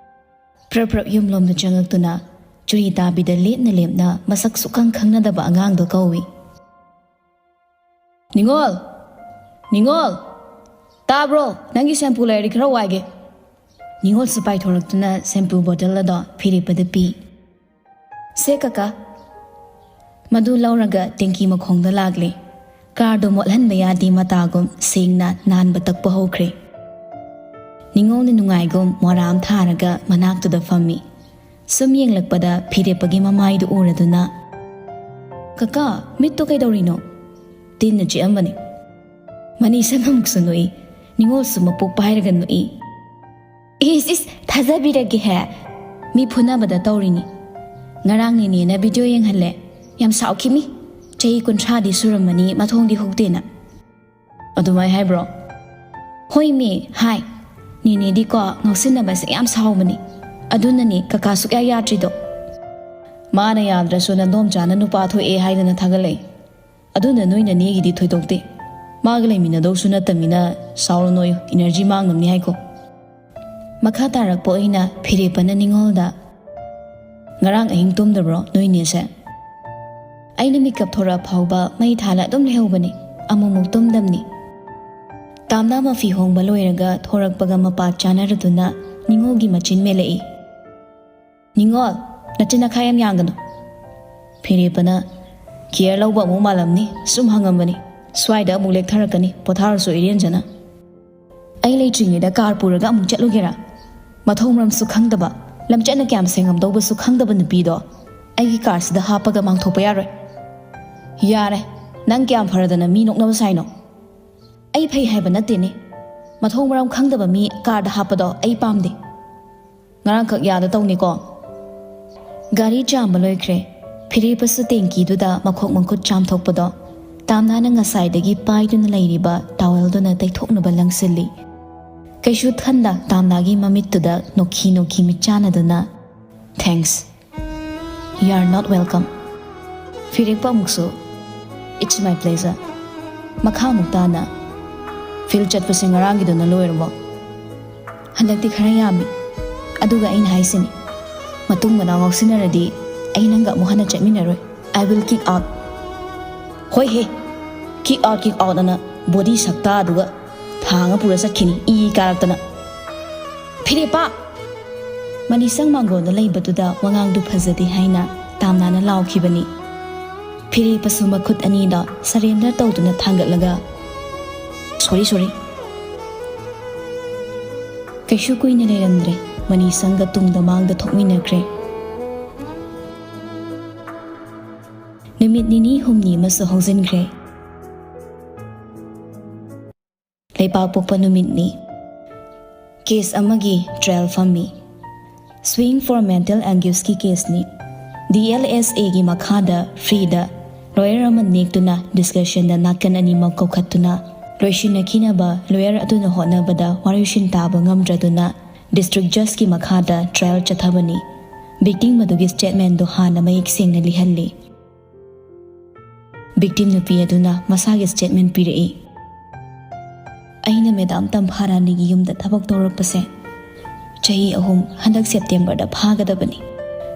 ꯄ꯭ꯔꯞ ꯄ꯭ꯔꯞ ꯌꯨꯝꯂꯣꯝꯗ ꯆꯪꯉꯛꯇꯨꯅ ꯆꯨꯔꯤ ꯇꯥꯕꯤꯗ ꯂꯦꯞꯅ ꯂꯦꯞꯅ ꯃꯁꯛ ꯁꯨꯛꯈꯪ ꯈꯪꯅꯗꯕ ꯑꯉꯥꯡꯗꯣ ꯀꯧꯏ꯫ "ꯅꯤꯉꯣꯜ! ꯅꯤꯉꯣꯜ! ꯇꯥꯕ꯭ꯔꯣ? ꯅꯪꯒꯤ ꯁꯦꯝꯄꯨ ꯂꯩꯔꯗꯤ ꯈꯔ ꯋꯥꯏꯒꯦ꯫" ꯅꯤꯉꯣꯜꯁꯨ ꯄꯥꯏꯊꯣꯔꯛꯇꯨꯅ ꯁꯦꯝꯄꯨ ꯕꯣꯇꯜ ꯑꯗꯣ ꯐꯤꯔꯦꯞꯄꯗ ꯄꯤ꯫ "ꯁꯦ ꯀꯀꯥ꯫" ꯃꯗꯨ ꯂꯧꯔꯒ ꯇꯦꯡꯀꯤ ꯃꯈꯣꯡꯗ ꯂꯥꯛꯂꯦ꯫ ꯀꯥꯔꯗꯣ ꯃꯣꯠꯍꯟꯕ ꯌꯥꯗꯦ ꯃꯇꯥꯒꯨꯝ ꯁꯦꯡꯅ ꯅꯥꯟꯕ ꯇꯛꯄ ꯍꯧꯈ꯭ꯔꯦ꯫ ꯅꯤꯉꯣꯜꯅ ꯅꯨꯡꯉꯥꯏꯒꯨꯝ ꯃꯣꯔꯥ ꯑꯃ ꯊꯥꯔꯒ ꯃꯅꯥꯛꯇꯨꯗ ꯐꯝꯃꯤ꯫ ꯁꯨꯝ ꯌꯦꯡꯂꯛꯄꯗ ꯐꯤꯔꯦꯞꯄꯒꯤ ꯃꯃꯥꯏꯗꯨ ꯎꯔꯗꯨꯅ, "ꯀꯀꯥ, ꯃꯤꯠꯇꯣ ꯀꯩꯗꯧꯔꯤꯅꯣ?" ꯇꯤꯟꯅ ꯆꯤꯛꯑꯝꯕꯅꯤ꯫ ꯃꯅꯤꯁꯪ ꯑꯃꯨꯛꯁꯨ ꯅꯣꯛꯏ꯫ ꯅꯤꯉꯣꯜꯁꯨ ꯃꯄꯣꯛ ꯄꯥꯏꯔꯒ ꯅꯣꯛꯏ꯫ "ꯏꯁ, ꯏꯁ, ꯊꯥꯖꯕꯤꯔꯒꯦꯍꯦ꯫ ꯃꯤ ꯐꯨꯅꯕꯗ ꯇꯧꯔꯤꯅꯤ꯫ ꯉꯔꯥꯡ ꯅꯦꯅꯦꯅ ꯚꯤꯗꯤꯑꯣ ꯌꯦꯡꯍꯜꯂꯦ꯫ ꯌꯥꯝ ꯁꯥꯎꯈꯤꯃꯤ꯫ ꯆꯍꯤ ꯀꯨꯟꯊ꯭ꯔꯥꯗꯤ ꯁꯨꯔꯝꯃꯅꯤ ꯃꯊꯣꯡꯗꯤ ꯍꯨꯛꯇꯦꯅ꯫" "ꯑꯗꯨꯃꯥꯏ ꯍꯥꯏꯕ꯭ꯔꯣ?" "ꯍꯣꯏꯃꯤ, ꯍꯥꯏ꯫ ꯅꯦꯅꯦꯗꯤꯀꯣ ꯉꯥꯎꯁꯤꯟꯅꯕꯁꯦ ꯌꯥꯝ ꯁꯥꯎꯕꯅꯤ꯫ ꯑꯗꯨꯅꯅꯦ ꯀꯀꯥ ꯁꯨꯛꯌꯥ ꯌꯥꯗ꯭ꯔꯤꯗꯣ꯫" "ꯃꯥꯅ ꯌꯥꯗ꯭ꯔꯁꯨ ꯅꯟꯗꯣꯝꯆꯥꯅ ꯅꯨꯄꯥ ꯊꯣꯛꯑꯦ ꯍꯥꯏꯗꯅ ꯊꯥꯒꯠꯂꯛꯏ꯫ ꯑꯗꯨꯅ ꯅꯣꯏ ꯅꯅꯦꯒꯤꯗꯤ ꯊꯣꯏꯗꯣꯛꯇꯦ꯫ ꯃꯥꯒ ꯂꯩꯃꯤꯟꯅꯗꯧꯁꯨ ꯅꯠꯇꯕꯅꯤꯅ ꯁꯥꯎꯔꯨꯅꯣꯌꯨ, ꯏꯅꯔꯖꯤ ꯃꯥꯡꯅꯕꯅꯤ ꯍꯥꯏꯀꯣ꯫" ꯃꯈꯥ ꯇꯥꯔꯛꯄ ꯑꯣꯏꯅ ꯐꯤꯔꯦꯞꯄꯅ ꯅꯤꯉꯣꯜꯗ, "ꯉꯔꯥꯡ ꯑꯍꯤꯡ ꯇꯨꯝꯗꯕ꯭ꯔꯣ ꯅꯣꯏ ꯅꯦꯁꯦ?" "ꯑꯩꯅ ꯃꯤꯀꯞ ꯊꯣꯔꯛꯑ ꯐꯥꯎꯕ ꯃꯩ ꯊꯥꯜꯂ ꯑꯗꯨꯝ ꯂꯩꯍꯧꯕꯅꯤ꯫ ꯑꯃꯨꯛꯃꯨꯛ ꯇꯨꯝꯗꯕꯅꯤ꯫" ꯇꯥꯝꯅꯥ ꯃꯐꯤ ꯍꯣꯡꯕ ꯂꯣꯏꯔꯒ ꯊꯣꯔꯛꯄꯒ ꯃꯄꯥ ꯆꯥꯅꯔꯗꯨꯅ ꯅꯤꯉꯣꯜꯒꯤ ꯃꯆꯤꯟ ꯃꯦꯜꯂꯛꯏ꯫ "ꯅꯤꯉꯣꯜ, ꯅꯆꯤꯟ ꯅꯈꯥ ꯌꯥꯝ ꯌꯥꯡꯒꯅꯨ꯫" ꯐꯤꯔꯦꯞꯄꯅ, "ꯀꯤꯌꯔ ꯂꯧꯕ ꯑꯃꯨꯛ ꯃꯥꯜꯂꯝꯅꯤ, ꯁꯨꯝ ꯍꯪꯉꯝꯕꯅꯤ꯫ ꯁ꯭ꯋꯥꯏꯗ ꯑꯃꯨꯛ ꯂꯦꯛꯊꯔꯛꯀꯅꯤ, ꯄꯣꯊꯥꯔꯁꯨ ꯏꯔꯦꯟꯖꯅ꯫ ꯑꯩ ꯂꯩꯇ꯭ꯔꯤꯉꯩꯗ ꯀꯥꯔ ꯄꯨꯔꯒ ꯑꯃꯨꯛ ꯆꯠꯂꯨꯒꯦꯔꯥ? ꯃꯊꯣꯡ ꯃꯔꯝꯁꯨ ꯈꯪꯗꯕ, ꯂꯝꯆꯠꯅ ꯀꯌꯥꯝ ꯁꯦꯡꯉꯝꯗꯧꯕꯁꯨ ꯈꯪꯗꯕ ꯅꯨꯄꯤꯗꯣ ꯑꯩꯒꯤ ꯀꯥꯔꯁꯤꯗ ꯍꯥꯞꯄꯒ ꯃꯥꯡꯊꯣꯛꯄ ꯌꯥꯔꯣꯏ꯫" "ꯌꯥꯔꯦ, ꯅꯪ ꯀꯌꯥꯝ ꯐꯔꯗꯅ ꯃꯤ ꯅꯣꯛꯅꯕ ꯁꯥꯏꯅꯣ?" "ꯑꯩ ꯐꯩ ꯍꯥꯏꯕ ꯅꯠꯇꯦꯅꯦ, ꯃꯊꯣꯡ ꯃꯔꯝ ꯈꯪꯗꯕ ꯃꯤ ꯀꯥꯔꯗ ꯍꯥꯞꯄꯗꯣ ꯑꯩ ꯄꯥꯝꯗꯦ꯫ ꯉꯔꯥꯡꯈꯛ ꯌꯥꯗ ꯇꯧꯅꯤꯀꯣ꯫" ꯒꯥꯔꯤ ꯆꯥꯝꯕ ꯂꯣꯏꯈ꯭ꯔꯦ꯫ ꯐꯤꯔꯦꯞꯄꯁꯨ ꯇꯦꯡꯀꯤꯗꯨꯗ ꯃꯈꯣꯛ ꯃꯈꯨꯠ ꯆꯥꯝꯊꯣꯛꯄꯗꯣ ꯇꯥꯝꯅꯥꯅ ꯉꯁꯥꯏꯗꯒꯤ ꯄꯥꯏꯗꯨꯅ ꯂꯩꯔꯤꯕ ꯇꯥꯋꯦꯜꯗꯨꯅ ꯇꯩꯊꯣꯛꯅꯕ ꯂꯪꯁꯤꯜꯂꯤ꯫ ꯀꯩꯁꯨ ꯈꯟꯗ ꯇꯥꯝꯅꯥꯒꯤ ꯃꯃꯤꯠꯇꯨꯗ ꯅꯣꯛꯈꯤ ꯅꯣꯛꯈꯤ ꯃꯤꯠ ꯆꯥꯟꯅꯗꯨꯅ, "Thanks꯫ You are not welcome꯫" ꯐꯤꯔꯦꯞꯄ ꯑꯃꯨꯛꯁꯨ, "It's my pleasure꯫" ꯃꯈꯥ ꯑꯃꯨꯛ ꯇꯥꯅ, "ꯐꯤꯜ ꯆꯠꯄꯁꯦ ꯉꯔꯥꯡꯒꯤꯗꯨꯅ ꯂꯣꯏꯔꯕꯣ?" "ꯍꯟꯗꯛꯇꯤ ꯈꯔ ꯌꯥꯝꯃꯤ꯫ ꯑꯗꯨꯒ ꯑꯩꯅ ꯍꯥꯏꯁꯤꯅꯤ, ꯃꯇꯨꯡ ꯃꯅꯥꯎ ꯉꯥꯎꯁꯤꯟꯅꯔꯗꯤ ꯑꯩ ꯅꯪꯒ ꯑꯃꯨꯛ ꯍꯟꯅ ꯆꯠꯃꯤꯟꯅꯔꯣꯏ꯫ I will kick out꯫" "ꯍꯣꯏ ꯍꯦ, kick out, kick out ꯑꯅ ꯕꯣꯗꯤ ꯁꯛꯇꯥꯗꯨꯒ ꯊꯥꯡꯉ ꯄꯨꯔ ꯆꯠꯈꯤꯅꯤ, ꯏ ꯀꯥꯔꯛꯇꯅ꯫" "ꯐꯤꯔꯦꯞꯄ!" ꯃꯅꯤꯁꯪ ꯃꯥꯡꯒꯣꯟꯗ ꯂꯩꯕꯗꯨꯗ ꯋꯥꯉꯥꯡꯗꯨ ꯐꯖꯗꯦ ꯍꯥꯏꯅ ꯇꯥꯝꯅꯥꯅ ꯂꯥꯎꯈꯤꯕꯅꯤ꯫ ꯐꯤꯔꯦꯞꯄꯁꯨ ꯃꯈꯨꯠ ꯑꯅꯤꯗ ꯁꯔꯦꯟꯗꯔ ꯇꯧꯗꯨꯅ ꯊꯥꯡꯒꯠꯂꯒ, "Sorry, sorry꯫" ꯀꯩꯁꯨ ꯀꯨꯏꯅ ꯂꯩꯔꯝꯗ꯭ꯔꯦ꯫ ꯃꯅꯤ ꯁꯪꯒ ꯇꯨꯡꯗ ꯃꯥꯡꯗ ꯊꯣꯛꯃꯤꯟꯅꯈ꯭ꯔꯦ꯫ ꯅꯨꯃꯤꯠ ꯅꯤꯅꯤ ꯍꯨꯝꯅꯤ ꯑꯃꯁꯨ ꯍꯧꯖꯤꯟꯈ꯭ꯔꯦ꯫ ꯂꯩꯕꯥꯛ ꯄꯣꯛꯄ ꯅꯨꯃꯤꯠꯅꯤ꯫ ꯀꯦꯁ ꯑꯃꯒꯤ ꯇ꯭ꯔꯥꯌꯦꯜ ꯐꯝꯃꯤ꯫ Swing for mental anguishꯀꯤ ꯀꯦꯁꯅꯤ꯫ ꯗꯤ ꯑꯦꯜ ꯑꯦꯁ ꯑꯦꯒꯤ ꯃꯈꯥꯗ ꯐ꯭ꯔꯤꯗ ꯂꯣꯌꯔ ꯑꯃ ꯅꯦꯛꯇꯨꯅ ꯗꯤꯁꯀꯁꯟꯗ ꯅꯥꯀꯟ ꯑꯅꯤꯃꯛ ꯀꯧꯈꯠꯇꯨꯅ ꯂꯣꯏꯁꯤꯟꯅꯈꯤꯅꯕ ꯂꯣꯌꯔ ꯑꯗꯨꯅ ꯍꯣꯠꯅꯕꯗ ꯋꯥꯔꯣꯏꯁꯤꯟ ꯇꯥꯕ ꯉꯝꯗ꯭ꯔꯗꯨꯅ ꯗꯤꯁꯇ꯭ꯔꯤꯛ ꯖꯖꯀꯤ ꯃꯈꯥꯗ ꯇ꯭ꯔꯥꯌꯦꯜ ꯆꯠꯊꯕꯅꯤ꯫ ꯚꯤꯛꯇꯤꯝ ꯑꯗꯨꯒꯤ ꯁ꯭ꯇꯦꯠꯃꯦꯟꯗꯨ ꯍꯥꯟꯅ ꯃꯌꯦꯛ ꯁꯦꯡꯅ ꯂꯤꯍꯜꯂꯤ꯫ ꯚꯤꯛꯇꯤꯝ ꯅꯨꯄꯤ ꯑꯗꯨꯅ ꯃꯁꯥꯒꯤ ꯁ꯭ꯇꯦꯠꯃꯦꯟ ꯄꯤꯔꯛꯏ꯫ ꯑꯩꯅ ꯃꯦꯗꯥꯝ ꯇꯝꯐꯥ ꯔꯥꯅꯤꯒꯤ ꯌꯨꯝꯗ ꯊꯕꯛ ꯇꯧꯔꯛꯄꯁꯦ ꯆꯍꯤ ꯑꯍꯨꯝ, ꯍꯟꯗꯛ ꯁꯦꯞꯇꯦꯝꯕꯔꯗ ꯐꯥꯒꯗꯕꯅꯤ꯫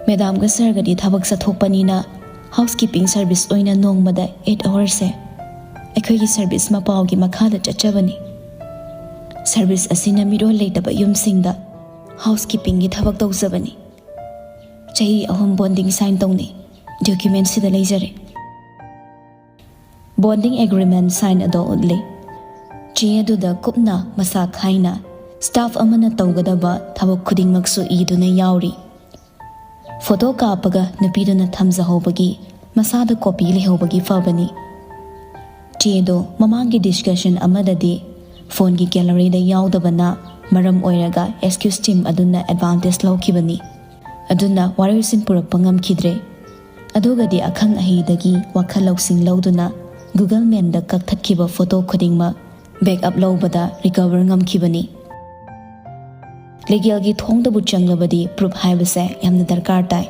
ꯃꯦꯗꯥꯝꯒ ꯁꯔꯒꯗꯤ ꯊꯕꯛ ꯆꯠꯊꯣꯛꯄꯅꯤꯅ ꯍꯥꯎꯁ ꯀꯤꯄꯤꯡ ꯁꯔꯚꯤꯁ ꯑꯣꯏꯅ ꯅꯣꯡꯃꯗ ꯑꯩꯠ ꯑꯋꯔꯁꯦ ꯑꯩꯈꯣꯏꯒꯤ ꯁꯔꯚꯤꯁ ꯃꯄꯥꯎꯒꯤ ꯃꯈꯥꯗ ꯆꯠꯆꯕꯅꯤ꯫ ꯁꯔꯚꯤꯁ ꯑꯁꯤꯅ ꯃꯤꯔꯣꯜ ꯂꯩꯇꯕ ꯌꯨꯝꯁꯤꯡꯗ ꯍꯥꯎꯁ ꯀꯤꯄꯤꯡꯒꯤ ꯊꯕꯛ ꯇꯧꯖꯕꯅꯤ꯫ ꯆꯍꯤ ꯑꯍꯨꯝ ꯕꯣꯟꯗꯤꯡ ꯁꯥꯏꯟ ꯇꯧꯅꯩ꯫ ꯗꯣꯀ꯭ꯌꯨꯃꯦꯟꯁꯤꯗ ꯂꯩꯖꯔꯦ꯫ ꯕꯣꯟꯗꯤꯡ ꯑꯦꯒ꯭ꯔꯤꯃꯦꯟ ꯁꯥꯏꯟ ꯑꯗꯣ ꯎꯠꯂꯤ꯫ ꯆꯦ ꯑꯗꯨꯗ ꯀꯨꯞꯅ ꯃꯁꯥ ꯈꯥꯏꯅ ꯁ꯭ꯇꯥꯐ ꯑꯃꯅ ꯇꯧꯒꯗꯕ ꯊꯕꯛ ꯈꯨꯗꯤꯡꯃꯛꯁꯨ ꯏꯗꯨꯅ ꯌꯥꯎꯔꯤ꯫ ꯐꯣꯇꯣ ꯀꯥꯞꯄꯒ ꯅꯨꯄꯤꯗꯨꯅ ꯊꯝꯖꯍꯧꯕꯒꯤ ꯃꯁꯥꯗ ꯀꯣꯄꯤ ꯂꯩꯍꯧꯕꯒꯤ ꯐꯕꯅꯤ꯫ ꯆꯦꯗꯣ ꯃꯃꯥꯡꯒꯤ ꯗꯤꯁꯀꯁꯟ ꯑꯃꯗꯗꯤ ꯐꯣꯟꯒꯤ ꯒꯦꯂꯔꯤꯗ ꯌꯥꯎꯗꯕꯅ ꯃꯔꯝ ꯑꯣꯏꯔꯒ ꯑꯦꯛꯁꯀ꯭ꯌꯨꯁ ꯇꯤꯝ ꯑꯗꯨꯅ ꯑꯦꯗꯚꯥꯟꯇꯦꯖ ꯂꯧꯈꯤꯕꯅꯤ꯫ ꯑꯗꯨꯅ ꯋꯥꯔꯣꯏꯁꯤꯟ ꯄꯨꯔꯛꯄ ꯉꯝꯈꯤꯗ꯭ꯔꯦ꯫ ꯑꯗꯨꯒꯗꯤ ꯑꯈꯪ ꯑꯍꯩꯗꯒꯤ ꯋꯥꯈꯜ ꯂꯧꯁꯤꯡ ꯂꯧꯗꯨꯅ ꯒꯨꯒꯜ ꯃꯦꯟꯗ ꯀꯛꯊꯠꯈꯤꯕ ꯐꯣꯇꯣ ꯈꯨꯗꯤꯡꯃꯛ ꯕꯦꯛꯑꯞ ꯂꯧꯕꯗ ꯔꯤꯀꯚꯔ ꯉꯝꯈꯤꯕꯅꯤ꯫ ꯂꯤꯒꯦꯜꯒꯤ ꯊꯣꯡꯗꯕꯨ ꯆꯪꯂꯕꯗꯤ ꯄ꯭ꯔꯨꯐ ꯍꯥꯏꯕꯁꯦ ꯌꯥꯝꯅ ꯗꯔꯀꯥꯔ ꯇꯥꯏ꯫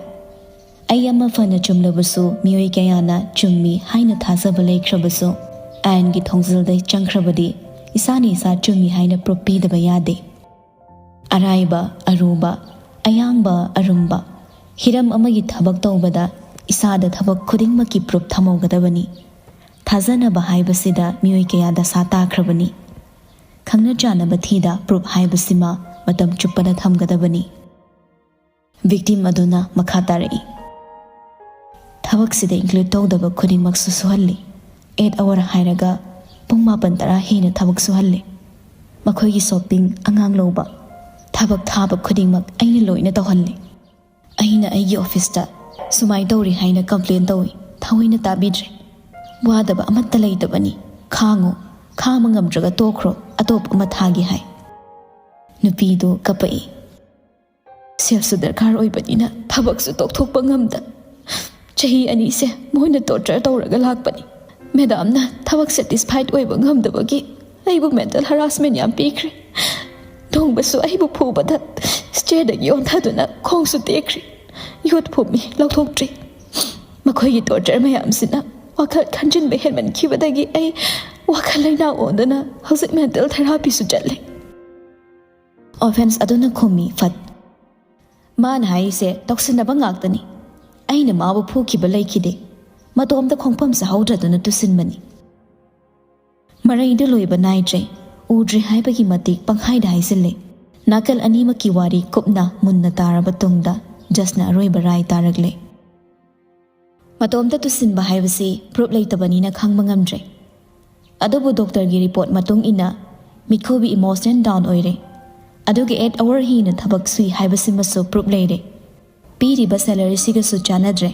ꯑꯩ ꯑꯃ ꯐꯅ ꯆꯨꯝꯂꯕꯁꯨ ꯃꯤꯑꯣꯏ ꯀꯌꯥꯅ ꯆꯨꯝꯃꯤ ꯍꯥꯏꯅ ꯊꯥꯖꯕ ꯂꯩꯈ꯭ꯔꯕꯁꯨ ꯑꯥꯏꯟꯒꯤ ꯊꯣꯡꯖꯤꯜꯗ ꯆꯪꯈ꯭ꯔꯕꯗꯤ ꯏꯁꯥꯅ ꯏꯁꯥ ꯆꯨꯝꯃꯤ ꯍꯥꯏꯅ ꯄ꯭ꯔꯨꯐ ꯄꯤꯗꯕ ꯌꯥꯗꯦ꯫ ꯑꯔꯥꯏꯕ, ꯑꯔꯨꯕ, ꯑꯌꯥꯡꯕ, ꯑꯔꯨꯝꯕ, ꯍꯤꯔꯝ ꯑꯃꯒꯤ ꯊꯕꯛ ꯇꯧꯕꯗ ꯏꯁꯥꯗ ꯊꯕꯛ ꯈꯨꯗꯤꯡꯃꯛꯀꯤ ꯄ꯭ꯔꯨꯐ ꯊꯝꯍꯧꯒꯗꯕꯅꯤ꯫ ꯊꯥꯖꯅꯕ ꯍꯥꯏꯕꯁꯤꯗ ꯃꯤꯑꯣꯏ ꯀꯌꯥ ꯗꯁꯥ ꯇꯥꯈ꯭ꯔꯕꯅꯤ꯫ ꯈꯪꯅ ꯆꯥꯟꯅꯕ ꯊꯤꯗ ꯄ꯭ꯔꯨꯐ ꯍꯥꯏꯕꯁꯤꯃ ꯃꯇꯝ ꯆꯨꯞꯄꯗ ꯊꯝꯒꯗꯕꯅꯤ꯫ ꯚꯤꯛꯇꯤꯝ ꯑꯗꯨꯅ ꯃꯈꯥ ꯇꯥꯔꯛꯏ꯫ ꯊꯕꯛꯁꯤꯗ ꯏꯟꯀ꯭ꯂꯨꯗ ꯇꯧꯗꯕ ꯈꯨꯗꯤꯡꯃꯛꯁꯨ ꯁꯨꯍꯜꯂꯤ꯫ ꯑꯦꯠ ꯑꯋꯔ ꯍꯥꯏꯔꯒ ꯄꯨꯡ ꯃꯥꯄꯟ ꯇꯔꯥ ꯍꯦꯟꯅ ꯊꯕꯛ ꯁꯨꯍꯜꯂꯤ꯫ ꯃꯈꯣꯏꯒꯤ ꯁꯣꯞꯄꯤꯡ, ꯑꯉꯥꯡ ꯂꯧꯕ, ꯊꯕꯛ ꯊꯥꯕ ꯈꯨꯗꯤꯡꯃꯛ ꯑꯩꯅ ꯂꯣꯏꯅ ꯇꯧꯍꯜꯂꯤ꯫ ꯑꯩꯅ ꯑꯩꯒꯤ ꯑꯣꯐꯤꯁꯇ ꯁꯨꯃꯥꯏꯅ ꯇꯧꯔꯤ ꯍꯥꯏꯅ ꯀꯝꯄ꯭ꯂꯦꯟ ꯇꯧꯏ, ꯊꯑꯣꯏꯅ ꯇꯥꯕꯤꯗ꯭ꯔꯦ꯫ ꯋꯥꯗꯕ ꯑꯃꯠꯇ ꯂꯩꯇꯕꯅꯤ, ꯈꯥꯡꯉꯨ, ꯈꯥꯡꯕ ꯉꯝꯗ꯭ꯔꯒ ꯇꯣꯛꯈ꯭ꯔꯣ, ꯑꯇꯣꯞꯄ ꯑꯃ ꯊꯥꯒꯦ ꯍꯥꯏ꯫ ꯅꯨꯄꯤꯗꯨ ꯀꯞꯄꯛꯏ꯫ ꯁꯦꯜꯁꯨ ꯗꯔꯀꯥꯔ ꯑꯣꯏꯕꯅꯤꯅ ꯊꯕꯛꯁꯨ ꯇꯣꯛꯊꯣꯛꯄ ꯉꯝꯗ ꯆꯍꯤ ꯑꯅꯤꯁꯦ ꯃꯣꯏꯅ ꯇꯣꯔꯆꯔ ꯇꯧꯔꯒ ꯂꯥꯛꯄꯅꯤ꯫ ꯃꯦꯗꯥꯝꯅ ꯊꯕꯛ ꯁꯦꯇꯤꯁꯐꯥꯏꯠ ꯑꯣꯏꯕ ꯉꯝꯗꯕꯒꯤ ꯑꯩꯕꯨ ꯃꯦꯟꯇꯦꯜ ꯍꯔꯥꯁꯃꯦꯟ ꯌꯥꯝ ꯄꯤꯈ꯭ꯔꯦ꯫ ꯅꯣꯡꯃꯁꯨ ꯑꯩꯕꯨ ꯐꯨꯕꯗ ꯁ꯭ꯇꯦꯌꯔꯗꯒꯤ ꯑꯣꯟꯊꯗꯨꯅ ꯈꯣꯡꯁꯨ ꯇꯦꯛꯈ꯭ꯔꯦ꯫ ꯌꯣꯠ ꯐꯨꯝꯃꯤ, ꯂꯧꯊꯣꯛꯇ꯭ꯔꯤ꯫ ꯃꯈꯣꯏꯒꯤ ꯇꯣꯔꯆꯔ ꯃꯌꯥꯝꯁꯤꯅ ꯋꯥꯈꯜ ꯈꯟꯖꯤꯟꯕ ꯍꯦꯟꯃꯟꯈꯤꯕꯗꯒꯤ ꯑꯩ ꯋꯥꯈꯜ ꯂꯩꯅꯥ ꯑꯣꯟꯗꯨꯅ ꯍꯧꯖꯤꯛ ꯃꯦꯟꯇꯦꯜ ꯊꯦꯔꯥꯄꯤꯁꯨ ꯆꯠꯂꯦ꯫ ꯑꯣꯐꯦꯟꯁ ꯑꯗꯨꯅ ꯈꯨꯝꯃꯤ ꯐꯠ꯫ ꯃꯥꯅ ꯍꯥꯏꯔꯤꯁꯦ ꯇꯧꯁꯤꯟꯅꯕ ꯉꯥꯛꯇꯅꯤ꯫ ꯑꯩꯅ ꯃꯥꯕꯨ ꯐꯨꯈꯤꯕ ꯂꯩꯈꯤꯗꯦ꯫ ꯃꯇꯣꯝꯇ ꯈꯣꯡꯐꯝ ꯆꯥꯍꯧꯗ꯭ꯔꯗꯨꯅ ꯇꯨꯁꯤꯟꯕꯅꯤ꯫ ꯃꯔꯩꯗꯨ ꯂꯣꯏꯕ ꯅꯥꯏꯗ꯭ꯔꯦ꯫ ꯎꯗ꯭ꯔꯦ ꯍꯥꯏꯕꯒꯤ ꯃꯇꯤꯛ ꯄꯪꯍꯥꯏꯗ ꯍꯥꯏꯖꯤꯜꯂꯦ꯫ ꯅꯥꯀꯜ ꯑꯅꯤꯃꯛꯀꯤ ꯋꯥꯔꯤ ꯀꯨꯞꯅ ꯃꯨꯟꯅ ꯇꯥꯔꯕ ꯇꯨꯡꯗ ꯖꯁꯅ ꯑꯔꯣꯏꯕ ꯔꯥꯏ ꯇꯥꯔꯛꯂꯦ꯫ ꯃꯇꯣꯝꯇ ꯇꯨꯁꯤꯟꯕ ꯍꯥꯏꯕꯁꯤ ꯄ꯭ꯔꯨꯞ ꯂꯩꯇꯕꯅꯤꯅ ꯈꯪꯕ ꯉꯝꯗ꯭ꯔꯦ꯫ ꯑꯗꯨꯕꯨ ꯗꯣꯛꯇꯔꯒꯤ ꯔꯤꯄꯣꯔꯠ ꯃꯇꯨꯡ ꯏꯟꯅ ꯃꯤꯠꯈꯨꯕꯤ ꯏꯃꯣꯁꯅꯦꯜ ꯗꯥꯎꯟ ꯑꯣꯏꯔꯦ꯫ ꯑꯗꯨꯒ ꯑꯩꯠ ꯑꯋꯥꯔ ꯍꯦꯟꯅ ꯊꯕꯛ ꯁꯨꯏ ꯍꯥꯏꯕꯁꯤꯃꯁꯨ ꯄ꯭ꯔꯨꯞ ꯂꯩꯔꯦ꯫ ꯄꯤꯔꯤꯕ ꯁꯦꯂꯔꯤꯁꯤꯒꯁꯨ ꯆꯥꯟꯅꯗ꯭ꯔꯦ꯫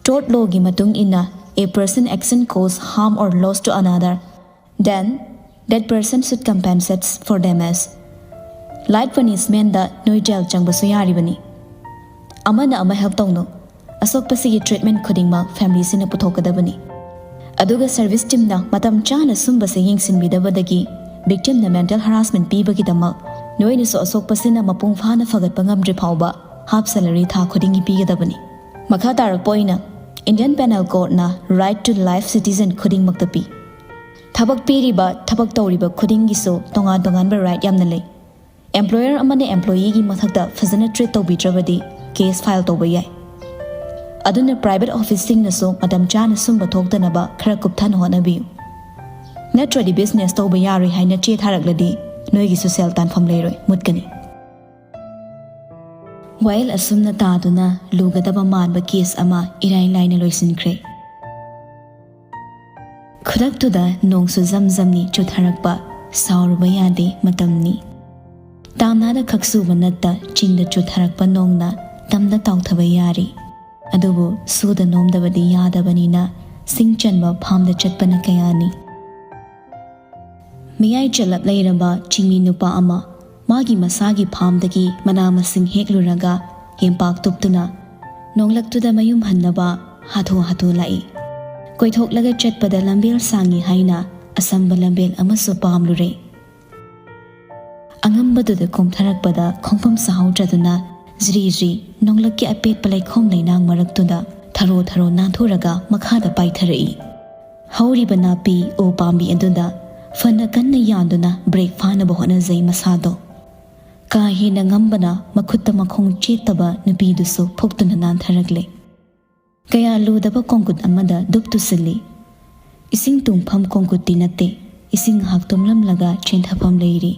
ꯇꯣꯔꯠ ꯂꯣꯒꯤ ꯃꯇꯨꯡ ꯏꯟꯅ, a person action cause harm or loss to another, then that person should compensates for damage. Life ꯄꯅꯤꯁꯃꯦꯟꯗ ꯅꯣꯏ ꯖꯦꯜ ꯆꯪꯕꯁꯨ ꯌꯥꯔꯤꯕꯅꯤ꯫ ꯑꯃꯅ ꯑꯃ ꯍꯦꯜꯞ ꯇꯧꯅꯨ꯫ ꯑꯁꯣꯛꯄꯁꯤꯒꯤ ꯇ꯭ꯔꯤꯠꯃꯦꯟ ꯈꯨꯗꯤꯡꯃꯛ ꯐꯦꯃꯤꯂꯤꯁꯤꯅ ꯄꯨꯊꯣꯛꯀꯗꯕꯅꯤ꯫ ꯑꯗꯨꯒ ꯁꯔꯚꯤꯁ ꯇꯤꯝꯅ ꯃꯇꯝ ꯆꯥꯅ ꯁꯨꯝꯕꯁꯦ ꯌꯦꯡꯁꯤꯟꯕꯤꯗꯕꯗꯒꯤ ꯚꯤꯛꯇꯤꯝꯅ ꯃꯦꯟꯇꯦꯜ ꯍꯔꯥꯁꯃꯦꯟ ꯄꯤꯕꯒꯤꯗꯃꯛ ꯅꯣꯏꯅꯁꯨ ꯑꯁꯣꯛꯄꯁꯤꯅ ꯃꯄꯨꯡ ꯐꯥꯅ ꯐꯒꯠꯄ ꯉꯝꯗ꯭ꯔꯤ ꯐꯥꯎꯕ ꯍꯥꯐ ꯁꯦꯂꯔꯤ ꯊꯥ ꯈꯨꯗꯤꯡꯒꯤ ꯄꯤꯒꯗꯕꯅꯤ꯫ ꯃꯈꯥ ꯇꯥꯔꯛꯄ ꯑꯣꯏꯅ, ꯏꯟꯗꯤꯌꯟ ꯄꯦꯅꯦꯜ ꯀꯣꯗꯅ ꯔꯥꯏꯠ ꯇꯨ ꯂꯥꯏꯐ ꯁꯤꯇꯤꯖꯟ ꯈꯨꯗꯤꯡꯃꯛꯇ ꯄꯤ꯫ ꯊꯕꯛ ꯄꯤꯔꯤꯕ, ꯊꯕꯛ ꯇꯧꯔꯤꯕ ꯈꯨꯗꯤꯡꯒꯤꯁꯨ ꯇꯣꯉꯥꯟ ꯇꯣꯉꯥꯟꯕ ꯔꯥꯏꯠ ꯌꯥꯝꯅ ꯂꯩ꯫ ꯑꯦꯝꯄ꯭ꯂꯣꯌꯔ ꯑꯃꯅ ꯑꯦꯝꯄ꯭ꯂꯣꯌꯤꯒꯤ ꯃꯊꯛꯇ ꯐꯖꯅ ꯇ꯭ꯔꯤꯠ ꯇꯧꯕꯤꯗ꯭ꯔꯕꯗꯤ ꯀꯦꯁ ꯐꯥꯏꯜ ꯇꯧꯕ ꯌꯥꯏ꯫ ꯑꯗꯨꯅ ꯄ꯭ꯔꯥꯏꯚꯦꯠ ꯑꯣꯐꯤꯁꯁꯤꯡꯅꯁꯨ ꯃꯇꯝ ꯆꯥꯅ ꯁꯨꯝꯕ ꯊꯣꯛꯇꯅꯕ ꯈꯔ ꯀꯨꯞꯊꯅ ꯍꯣꯠꯅꯕꯤꯌꯨ꯫ ꯅꯠꯇ꯭ꯔꯗꯤ ꯕꯤꯖꯤꯅꯦꯁ ꯇꯧꯕ ꯌꯥꯔꯣꯏ ꯍꯥꯏꯅ ꯆꯦ ꯊꯥꯔꯛꯂꯗꯤ ꯅꯣꯏꯒꯤꯁꯨ ꯁꯦꯜ ꯇꯥꯟꯐꯝ ꯂꯩꯔꯣꯏ, ꯃꯨꯠꯀꯅꯤ꯫ ꯋꯥꯌꯦꯜ ꯑꯁꯨꯝꯅ ꯇꯥꯗꯨꯅ ꯂꯨꯒꯗꯕ ꯃꯥꯟꯕ ꯀꯦꯁ ꯑꯃ ꯏꯔꯥꯏ ꯂꯥꯏꯅ ꯂꯣꯏꯁꯤꯟꯈ꯭ꯔꯦ꯫ ꯈꯨꯗꯛꯇꯨꯗ ꯅꯣꯡꯁꯨ ꯖꯝ ꯖꯝꯅꯤ ꯆꯨꯊꯔꯛꯄ, ꯁꯥꯎꯔꯨꯕ ꯌꯥꯗꯦ, ꯃꯇꯝꯅꯤ꯫ ꯇꯥꯝꯅꯥꯗ ꯈꯛ ꯆꯨꯕ ꯅꯠꯇ ꯆꯤꯡꯗ ꯆꯨꯊꯔꯛꯄ ꯅꯣꯡꯅ ꯇꯝꯗ ꯇꯥꯎꯊꯕ ꯌꯥꯔꯤ꯫ ꯑꯗꯨꯕꯨ ꯁꯨꯗ ꯅꯣꯝꯗꯕꯗꯤ ꯌꯥꯗꯕꯅꯤꯅ ꯁꯤꯡ ꯆꯟꯕ ꯐꯥꯝꯗ ꯆꯠꯄꯅ ꯀꯌꯥꯅꯤ꯫ ꯃꯌꯥꯏ ꯆꯜꯂꯞ ꯂꯩꯔꯕ ꯆꯤꯡꯃꯤ ꯅꯨꯄꯥ ꯑꯃ ꯃꯥꯒꯤ ꯃꯁꯥꯒꯤ ꯐꯥꯝꯗꯒꯤ ꯃꯅꯥ ꯃꯁꯤꯡ ꯍꯦꯛꯂꯨꯔꯒ ꯌꯦꯝꯄꯥꯛ ꯇꯨꯞꯇꯨꯅ ꯅꯣꯡꯂꯛꯇꯨꯗ ꯃꯌꯨꯝ ꯍꯟꯅꯕ ꯍꯥꯊꯨ ꯍꯥꯊꯨ ꯂꯥꯛꯏ꯫ ꯀꯣꯏꯊꯣꯛꯂꯒ ꯆꯠꯄꯗ ꯂꯝꯕꯦꯜ ꯁꯥꯡꯉꯤ ꯍꯥꯏꯅ ꯑꯁꯝꯕ ꯂꯝꯕꯦꯜ ꯑꯃꯁꯨ ꯄꯥꯝꯂꯨꯔꯦ꯫ ꯑꯉꯝꯕꯗꯨꯗ ꯀꯨꯝꯊꯔꯛꯄꯗ ꯈꯣꯡꯐꯝ ꯆꯥꯍꯧꯗ꯭ꯔꯗꯨꯅ ꯖ꯭ꯔꯤ ꯖ꯭ꯔꯤ ꯅꯣꯡꯂꯛꯀꯤ ꯑꯄꯦꯠꯄ ꯂꯩꯈꯣꯝ ꯂꯩꯅꯥꯡ ꯃꯔꯛꯇꯨꯗ ꯊꯔꯣ ꯊꯔꯣ ꯅꯥꯟꯊꯣꯔꯒ ꯃꯈꯥꯗ ꯄꯥꯏꯊꯔꯛꯏ꯫ ꯍꯧꯔꯤꯕ ꯅꯥꯄꯤ ꯎ ꯄꯥꯝꯕꯤ ꯑꯗꯨꯗ ꯐꯅ ꯀꯟꯅ ꯌꯥꯟꯗꯨꯅ ꯕ꯭ꯔꯦꯛ ꯐꯥꯅꯕ ꯍꯣꯠꯅꯖꯩ ꯃꯁꯥꯗꯣ꯫ ꯀꯥ ꯍꯦꯟꯅ ꯉꯝꯕꯅ ꯃꯈꯨꯠꯇ ꯃꯈꯣꯡ ꯆꯦꯠꯇꯕ ꯅꯨꯄꯤꯗꯨꯁꯨ ꯐꯨꯛꯇꯨꯅ ꯅꯥꯟꯊꯔꯛꯂꯦ꯫ ꯀꯌꯥ ꯂꯨꯗꯕ ꯀꯣꯡꯀꯨꯠ ꯑꯃꯗ ꯗꯨꯞ ꯇꯨꯁꯤꯜꯂꯤ꯫ ꯏꯁꯤꯡ ꯇꯨꯡꯐꯝ ꯀꯣꯡꯀꯨꯠꯇꯤ ꯅꯠꯇꯦ, ꯏꯁꯤꯡ ꯉꯥꯏꯍꯥꯛ ꯇꯨꯝꯂꯝꯂꯒ ꯆꯦꯟꯊꯐꯝ ꯂꯩꯔꯤ꯫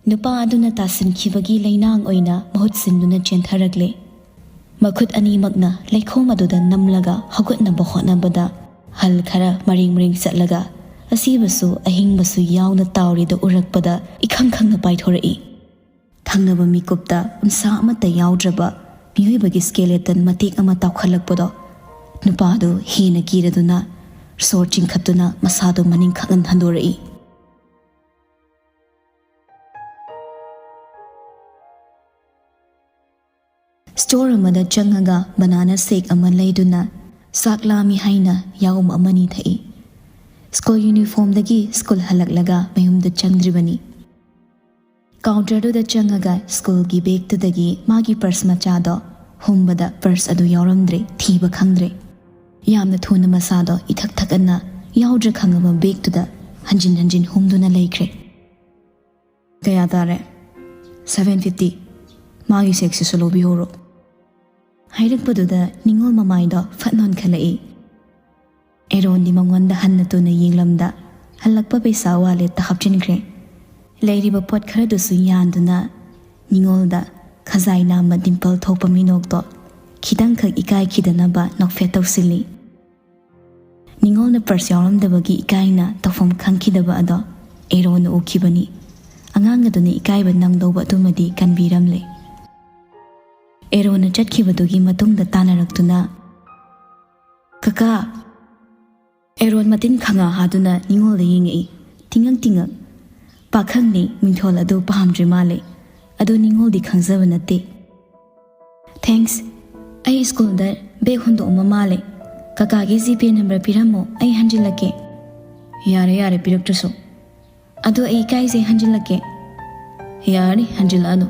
ꯅꯨꯄꯥ ꯑꯗꯨꯅ ꯇꯥꯁꯤꯟꯈꯤꯕꯒꯤ ꯂꯩꯅꯥꯡ ꯑꯣꯏꯅ ꯃꯍꯨꯠ ꯁꯤꯟꯗꯨꯅ ꯆꯦꯟꯊꯔꯛꯂꯦ꯫ ꯃꯈꯨꯠ ꯑꯅꯤꯃꯛꯅ ꯂꯩꯈꯣꯝ ꯑꯗꯨꯗ ꯅꯝꯂꯒ ꯍꯧꯒꯠꯅꯕ ꯍꯣꯠꯅꯕꯗ ꯍꯜ ꯈꯔ ꯃꯔꯦꯡ ꯃꯔꯦꯡ ꯆꯠꯂꯒ ꯑꯁꯤꯕꯁꯨ ꯑꯍꯤꯡꯕꯁꯨ ꯌꯥꯎꯅ ꯇꯥꯎꯔꯤꯗꯨ ꯎꯔꯛꯄꯗ ꯏꯈꯪ ꯈꯪꯅ ꯄꯥꯏꯊꯣꯔꯛꯏ꯫ ꯊꯪꯅꯕ ꯃꯤꯀꯨꯞꯇ ꯎꯟꯁꯥ ꯑꯃꯠꯇ ꯌꯥꯎꯗ꯭ꯔꯕ ꯃꯤꯑꯣꯏꯕꯒꯤ skeleton ꯃꯇꯦꯛ ꯑꯃ ꯇꯥꯎꯈꯠꯂꯛꯄꯗꯣ ꯅꯨꯄꯥꯗꯨ ꯍꯦꯟꯅ ꯀꯤꯔꯗꯨꯅ ꯁꯣꯔ ꯆꯤꯡꯈꯠꯇꯨꯅ ꯃꯁꯥꯗꯨ ꯃꯅꯤꯡ ꯈꯪꯍꯟ ꯍꯟꯗꯣꯔꯛꯏ꯫ Store ꯑꯃꯗ ꯆꯪꯉꯒ banana shake ꯑꯃ ꯂꯩꯗꯨꯅ ꯆꯥꯛ ꯂꯥꯝꯃꯤ ꯍꯥꯏꯅ ꯌꯥꯎꯝ ꯑꯃꯅꯤ ꯊꯛꯏ꯫ School uniformꯗꯒꯤ school ꯍꯜꯂꯛꯂꯒ ꯃꯌꯨꯝꯗ ꯆꯪꯗ꯭ꯔꯤꯕꯅꯤ꯫ Counterꯗꯨꯗ ꯆꯪꯉꯒ schoolꯒꯤ bagꯇꯨꯗꯒꯤ ꯃꯥꯒꯤ purse ꯃꯆꯥꯗꯣ ꯍꯨꯝꯕꯗ purse ꯑꯗꯨ ꯌꯥꯎꯔꯝꯗ꯭ꯔꯦ, ꯊꯤꯕ ꯈꯪꯗ꯭ꯔꯦ꯫ ꯌꯥꯝꯅ ꯊꯨꯅ ꯃꯁꯥꯗꯣ ꯏꯊꯛ ꯊꯛꯑꯅ ꯌꯥꯎꯗ꯭ꯔꯦ ꯈꯪꯉꯕ bagꯇꯨꯗ ꯍꯟꯖꯤꯟ ꯍꯟꯖꯤꯟ ꯍꯨꯝꯗꯨꯅ ꯂꯩꯈ꯭ꯔꯦ꯫ "ꯀꯌꯥ ꯇꯥꯔꯦ?" "Seven fifty꯫ ꯃꯥꯒꯤ shakeꯁꯤꯁꯨ ꯂꯧꯕꯤꯍꯧꯔꯣ" ꯍꯥꯏꯔꯛꯄꯗꯨꯗ ꯅꯤꯉꯣꯜ ꯃꯃꯥꯏꯗꯣ ꯐꯠ ꯅꯣꯟꯈꯠꯂꯛꯏ꯫ ꯑꯦꯔꯣꯟꯗꯤ ꯃꯉꯣꯟꯗ ꯍꯟꯅ ꯇꯨꯅ ꯌꯦꯡꯂꯝꯗ ꯍꯜꯂꯛꯄ ꯄꯩꯁꯥ walletꯇ ꯍꯥꯞꯆꯤꯟꯈ꯭ꯔꯦ꯫ ꯂꯩꯔꯤꯕ ꯄꯣꯠ ꯈꯔꯗꯨꯁꯨ ꯌꯥꯟꯗꯨꯅ ꯅꯤꯉꯣꯜꯗ ꯈꯖꯥꯏ ꯅꯥꯝꯃ dimple ꯊꯣꯛꯄ ꯃꯤꯅꯣꯛꯇꯣ ꯈꯤꯇꯪꯈꯛ ꯏꯀꯥꯏꯈꯤꯗꯅꯕ ꯅꯣꯛꯐꯦꯠ ꯇꯧꯁꯤꯜꯂꯤ꯫ ꯅꯤꯉꯣꯜꯅ purse ꯌꯥꯎꯔꯝꯗꯕꯒꯤ ꯏꯀꯥꯏꯅ ꯇꯧꯐꯝ ꯈꯪꯈꯤꯗꯕ ꯑꯗꯣ ꯑꯦꯔꯣꯅ ꯎꯈꯤꯕꯅꯤ꯫ ꯑꯉꯥꯡ ꯑꯗꯨꯅ ꯏꯀꯥꯏꯕ ꯅꯪꯗꯧꯕ ꯑꯗꯨꯃꯗꯤ ꯀꯟꯕꯤꯔꯝꯂꯦ꯫ ꯑꯦꯔꯣꯟꯅ ꯆꯠꯈꯤꯕꯗꯨꯒꯤ ꯃꯇꯨꯡꯗ ꯇꯥꯟꯅꯔꯛꯇꯨꯅ, "ꯀꯀꯥ!" ꯑꯦꯔꯣꯟ ꯃꯇꯤꯟ ꯈꯪꯉꯥ ꯍꯥꯗꯨꯅ ꯅꯤꯉꯣꯜꯗ ꯌꯦꯡꯉꯛꯏ꯫ ꯇꯤꯡꯉꯛ ꯇꯤꯡꯉꯛ꯫ ꯄꯥꯈꯪꯅꯤ, ꯃꯤꯡꯊꯣꯜ ꯑꯗꯨ ꯄꯥꯝꯗ꯭ꯔꯤ ꯃꯥꯜꯂꯦ꯫ ꯑꯗꯨ ꯅꯤꯉꯣꯜꯗꯤ ꯈꯪꯖꯕ ꯅꯠꯇꯦ꯫ "Thanks꯫ ꯑꯩ ꯁ꯭ꯀꯨꯜꯗ ꯕꯦꯒ ꯍꯨꯟꯗꯣꯛꯑꯝꯕ ꯃꯥꯜꯂꯦ꯫ ꯀꯀꯥꯒꯤ ꯖꯤꯄꯦ ꯅꯝꯕꯔ ꯄꯤꯔꯝꯃꯣ, ꯑꯩ ꯍꯟꯖꯤꯜꯂꯛꯀꯦ꯫" "ꯌꯥꯔꯦ, ꯌꯥꯔꯦ, ꯄꯤꯔꯛꯇ꯭ꯔꯁꯨ꯫ ꯑꯗꯣ ꯑꯩ ꯏꯀꯥꯏꯖꯩ, ꯍꯟꯖꯤꯜꯂꯛꯀꯦ꯫" "ꯌꯥꯔꯅꯤ, ꯍꯟꯖꯤꯜꯂꯛꯑꯅꯨ꯫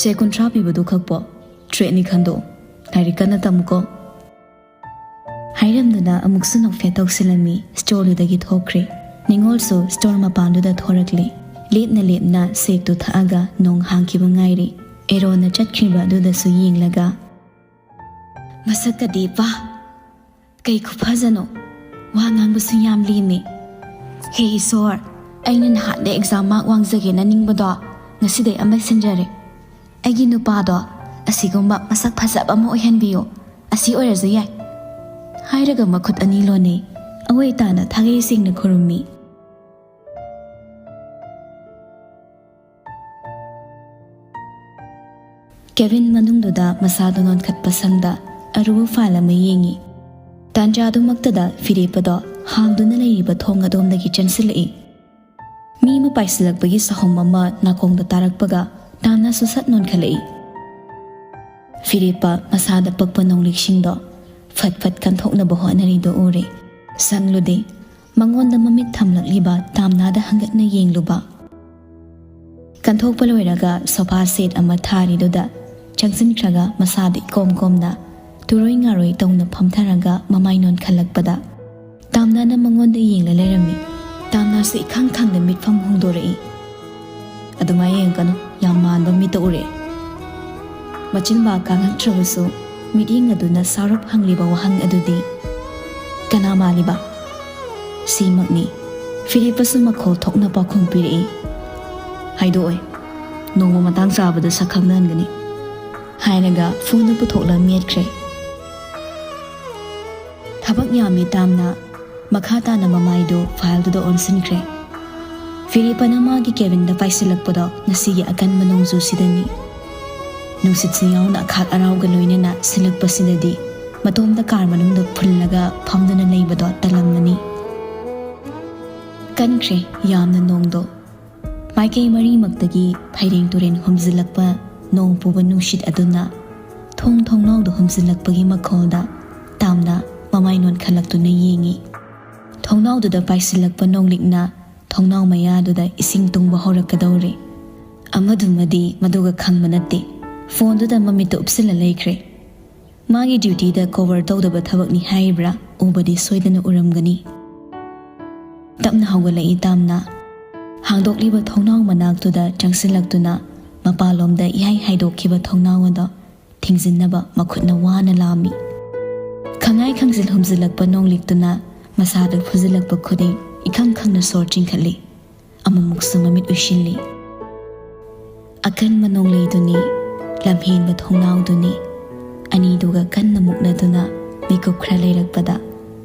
ꯁꯦ, ꯀꯨꯟꯊ꯭ꯔꯥ ꯄꯤꯕꯗꯨ ꯈꯛꯄꯣ? ꯊ꯭ꯔꯦꯠꯅꯤ ꯈꯟꯗꯣꯛꯑꯣ꯫ ꯂꯥꯏꯔꯤꯛ ꯀꯟꯅ ꯇꯝꯃꯨꯀꯣ꯫" ꯍꯥꯏꯔꯝꯗꯨꯅ ꯑꯃꯨꯛꯁꯨ ꯅꯣꯛꯐꯦꯠ ꯇꯧꯁꯤꯜꯂꯝꯃꯤ꯫ ꯁ꯭ꯇꯣꯔꯗꯨꯗꯒꯤ ꯊꯣꯛꯈ꯭ꯔꯦ꯫ ꯅꯤꯉꯣꯜꯁꯨ ꯁ꯭ꯇꯣꯔ ꯃꯄꯥꯟꯗꯨꯗ ꯊꯣꯔꯛꯂꯦ꯫ ꯂꯦꯞꯅ ꯂꯦꯞꯅ ꯁꯦꯛꯇꯨ ꯊꯛꯑꯒ ꯅꯣꯡ ꯍꯥꯡꯈꯤꯕ ꯉꯥꯏꯔꯤ꯫ ꯑꯦꯔꯣꯟꯅ ꯆꯠꯈ꯭ꯔꯤꯕ ꯑꯗꯨꯗꯁꯨ ꯌꯦꯡꯂꯒ, "ꯃꯁꯛꯀꯗꯤ ꯋꯥ! ꯀꯩ ꯈꯨꯐꯖꯅꯣ! ꯋꯥ ꯉꯥꯡꯕꯁꯨ ꯌꯥꯝ ꯂꯦꯝꯃꯦ꯫ ꯍꯦ ꯏꯁꯣꯔ, ꯑꯩꯅ ꯅꯍꯥꯟꯗ ꯑꯦꯛꯖꯥꯝ ꯃꯥꯔꯛ ꯋꯥꯡꯖꯒꯦꯅ ꯅꯤꯡꯕꯗꯣ ꯉꯁꯤꯗꯩ ꯑꯃ ꯁꯤꯟꯖꯔꯦ꯫ ꯑꯩꯒꯤ ꯅꯨꯄꯥꯗꯣ ꯑꯁꯤꯒꯨꯝꯕ ꯃꯁꯛ ꯐꯖꯕ ꯑꯃ ꯑꯣꯏꯍꯟꯕꯤꯌꯨ꯫ ꯑꯁꯤ ꯑꯣꯏꯔꯁꯨ ꯌꯥꯏ꯫" ꯍꯥꯏꯔꯒ ꯃꯈꯨꯠ ꯑꯅꯤ ꯂꯣꯟꯅꯩ꯫ ꯑꯑꯣꯏ ꯇꯥꯅ ꯊꯥꯒꯩ ꯁꯦꯡꯅ ꯈꯨꯔꯨꯝꯃꯤ꯫ ꯀꯦꯕꯤꯟ ꯃꯅꯨꯡꯗꯨꯗ ꯃꯁꯥꯗꯨ ꯅꯣꯟꯈꯠꯄ ꯁꯪꯗ ꯑꯔꯨꯕ ꯐꯥꯏꯜ ꯑꯃ ꯌꯦꯡꯉꯤ꯫ ꯇꯥꯟꯖꯥꯗꯨꯃꯛꯇꯗ ꯐꯤꯔꯦꯞꯄꯗꯣ ꯍꯥꯡꯗꯨꯅ ꯂꯩꯔꯤꯕ ꯊꯣꯡ ꯑꯗꯣꯝꯗꯒꯤ ꯆꯦꯟꯁꯤꯜꯂꯛꯏ꯫ ꯃꯤ ꯑꯃ ꯄꯥꯏꯁꯤꯜꯂꯛꯄꯒꯤ ꯁꯍꯨꯝ ꯑꯃ ꯅꯥꯀꯣꯡꯗ ꯇꯥꯔꯛꯄꯒ ꯇꯥꯝꯅꯁꯨ ꯁꯠ ꯅꯣꯟꯈꯠꯂꯛꯏ꯫ ꯐꯤꯔꯦꯞꯄ ꯃꯁꯥꯗ ꯄꯛꯄ ꯅꯣꯡꯂꯤꯛꯁꯤꯡꯗꯣ ꯐꯠ ꯐꯠ ꯀꯟꯊꯣꯛꯅꯕ ꯍꯣꯠꯅꯔꯤꯗꯨ ꯎꯔꯦ꯫ ꯁꯪꯂꯨꯗꯦ꯫ ꯃꯉꯣꯟꯗ ꯃꯃꯤꯠ ꯊꯝꯂꯛꯂꯤꯕ ꯇꯥꯝꯅꯥꯗ ꯍꯪꯒꯠꯅ ꯌꯦꯡꯂꯨꯕ꯫ ꯀꯟꯊꯣꯛꯄ ꯂꯣꯏꯔꯒ ꯁꯣꯐꯥ ꯁꯦꯠ ꯑꯃ ꯊꯥꯔꯤꯗꯨꯗ ꯆꯪꯁꯤꯟꯈ꯭ꯔꯒ ꯃꯁꯥꯗ ꯏꯀꯣꯝ ꯀꯣꯝꯅ ꯇꯨꯔꯣꯏ ꯉꯥꯔꯣꯏ ꯇꯧꯅ ꯐꯝꯊꯔꯒ ꯃꯃꯥꯏ ꯅꯣꯟꯈꯠꯂꯛꯄꯗ ꯇꯥꯝꯅꯥꯅ ꯃꯉꯣꯟꯗ ꯌꯦꯡꯂ ꯂꯩꯔꯝꯃꯤ꯫ ꯇꯥꯝꯅꯥꯁꯨ ꯏꯈꯪ ꯈꯪꯗ ꯃꯤꯠꯐꯝ ꯍꯣꯡꯗꯣꯔꯛꯏ꯫ "ꯑꯗꯨꯃꯥꯏ ꯌꯦꯡꯉꯛꯀꯅꯨ, ꯌꯥꯝ ꯃꯥꯟꯕ ꯃꯤꯠꯇ ꯎꯔꯦ꯫" ꯃꯆꯤꯟꯕꯥ ꯀꯥꯡꯉꯛꯇ꯭ꯔꯕꯁꯨ ꯃꯤꯠꯌꯦꯡ ꯑꯗꯨꯅ ꯁꯥꯎꯔꯞ ꯍꯪꯂꯤꯕ ꯋꯥꯍꯪ ꯑꯗꯨꯗꯤ, "ꯀꯅꯥ ꯃꯥꯜꯂꯤꯕ?" "ꯁꯤꯃꯛꯅꯤ꯫" ꯐꯤꯔꯦꯞꯄꯁꯨ ꯃꯈꯣꯜ ꯊꯣꯛꯅ ꯄꯥꯎꯈꯨꯝ ꯄꯤꯔꯛꯏ꯫ "ꯍꯥꯏꯗꯣꯛꯑꯣꯏ, ꯅꯣꯡꯃ ꯃꯇꯥꯡ ꯆꯥꯕꯗ ꯁꯛ ꯈꯪꯅꯍꯟꯒꯅꯤ꯫" ꯍꯥꯏꯔꯒ ꯐꯣꯟꯗꯨ ꯄꯨꯊꯣꯛꯂ ꯃꯦꯠꯈ꯭ꯔꯦ꯫ ꯊꯕꯛ ꯌꯥꯝꯃꯤ ꯇꯥꯝꯅ꯫ ꯃꯈꯥ ꯇꯥꯅ ꯃꯃꯥꯏꯗꯨ ꯐꯥꯏꯜꯗꯨꯗ ꯑꯣꯟꯁꯤꯟꯈ꯭ꯔꯦ꯫ ꯐꯤꯔꯦꯞꯄꯅ ꯃꯥꯒꯤ cabinꯗ ꯄꯥꯏꯁꯤꯜꯂꯛꯄꯗꯣ ꯉꯁꯤꯒꯤ ꯑꯀꯟꯕ ꯅꯣꯡꯖꯨꯁꯤꯗꯅꯤ꯫ ꯅꯨꯡꯁꯤꯠꯁꯨ ꯌꯥꯎꯅ ꯑꯈꯥꯛ ꯑꯔꯥꯎꯒ ꯂꯣꯏꯅꯅ ꯁꯤꯜꯂꯛꯄꯁꯤꯗꯗꯤ ꯃꯇꯣꯝꯇ car ꯃꯅꯨꯡꯗ ꯐꯨꯜꯂꯒ ꯐꯝꯗꯨꯅ ꯂꯩꯕꯗꯣ ꯇꯜꯂꯝꯃꯅꯤ꯫ ꯀꯟꯈ꯭ꯔꯦ ꯌꯥꯝꯅ ꯅꯣꯡꯗꯣ꯫ ꯃꯥꯏꯀꯩ ꯃꯔꯤꯃꯛꯇꯒꯤ ꯐꯩꯔꯦꯡ ꯇꯨꯔꯦꯟ ꯍꯨꯝꯖꯤꯜꯂꯛꯄ ꯅꯣꯡ ꯄꯨꯕ ꯅꯨꯡꯁꯤꯠ ꯑꯗꯨꯅ ꯊꯣꯡ ꯊꯣꯡꯅꯥꯎꯗꯨ ꯍꯨꯝꯖꯤꯜꯂꯛꯄꯒꯤ ꯃꯈꯣꯜꯗ ꯇꯥꯝꯅ ꯃꯃꯥꯏ ꯅꯣꯟꯈꯠꯂꯛꯇꯨꯅ ꯌꯦꯡꯏ꯫ ꯊꯣꯡꯅꯥꯎꯗꯨꯗ ꯄꯥꯏꯁꯤꯜꯂꯛꯄ ꯅꯣꯡꯂꯤꯛꯅ ꯊꯣꯡꯅꯥꯎ ꯃꯌꯥꯗꯨꯗ ꯏꯁꯤꯡ ꯇꯨꯡꯕ ꯍꯧꯔꯛꯀꯗꯧꯔꯦ꯫ ꯑꯃꯗꯨꯃꯗꯤ ꯃꯗꯨꯒ ꯈꯪꯕ ꯅꯠꯇꯦ꯫ Phoneꯗꯨꯗ ꯃꯃꯤꯠꯇ ꯎꯞꯁꯤꯜꯂ ꯂꯩꯈ꯭ꯔꯦ꯫ ꯃꯥꯒꯤ dutyꯗ cover ꯇꯧꯗꯕ ꯊꯕꯛꯅꯤ ꯍꯥꯏꯔꯤꯕ꯭ꯔꯥ? ꯎꯕꯗꯤ ꯁꯣꯏꯗꯅ ꯎꯔꯝꯒꯅꯤ꯫ ꯇꯞꯅ ꯍꯧꯒꯠꯂꯛꯏ ꯇꯥꯝꯅ꯫ ꯍꯥꯡꯗꯣꯛꯂꯤꯕ ꯊꯣꯡꯅꯥꯎ ꯃꯅꯥꯛꯇꯨꯗ ꯆꯪꯁꯤꯜꯂꯛꯇꯨꯅ ꯃꯄꯥꯟꯂꯣꯝꯗ ꯏꯍꯥꯏ ꯍꯥꯏꯗꯣꯛꯈꯤꯕ ꯊꯣꯡꯅꯥꯎ ꯑꯗꯣ ꯊꯤꯡꯖꯤꯟꯅꯕ ꯃꯈꯨꯠꯅ ꯋꯥꯅ ꯂꯥꯝꯃꯤ꯫ ꯈꯪꯉꯥꯏ ꯈꯪꯖꯤꯜ ꯍꯨꯝꯖꯤꯜꯂꯛꯄ ꯅꯣꯡꯂꯤꯛꯇꯨꯅ ꯃꯁꯥꯗ ꯐꯨꯖꯤꯜꯂꯛꯄ ꯈꯨꯗꯤꯡ ꯏꯈꯪ ꯈꯪꯅ ꯁꯣꯔ ꯆꯤꯡꯈꯠꯂꯤ꯫ ꯑꯃꯨꯛꯃꯨꯛꯁꯨ ꯃꯃꯤꯠ ꯎꯏꯁꯤꯜꯂꯤ꯫ ꯑꯀꯟꯕ ꯅꯣꯡꯂꯩꯗꯨꯅꯤ, ꯂꯝꯍꯦꯟꯕ ꯊꯣꯡꯅꯥꯎꯗꯨꯅꯤ꯫ ꯑꯅꯤꯗꯨꯒ ꯀꯟꯅ ꯃꯨꯛꯅꯗꯨꯅ ꯃꯤꯀꯨꯞ ꯈꯔ ꯂꯩꯔꯛꯄꯗ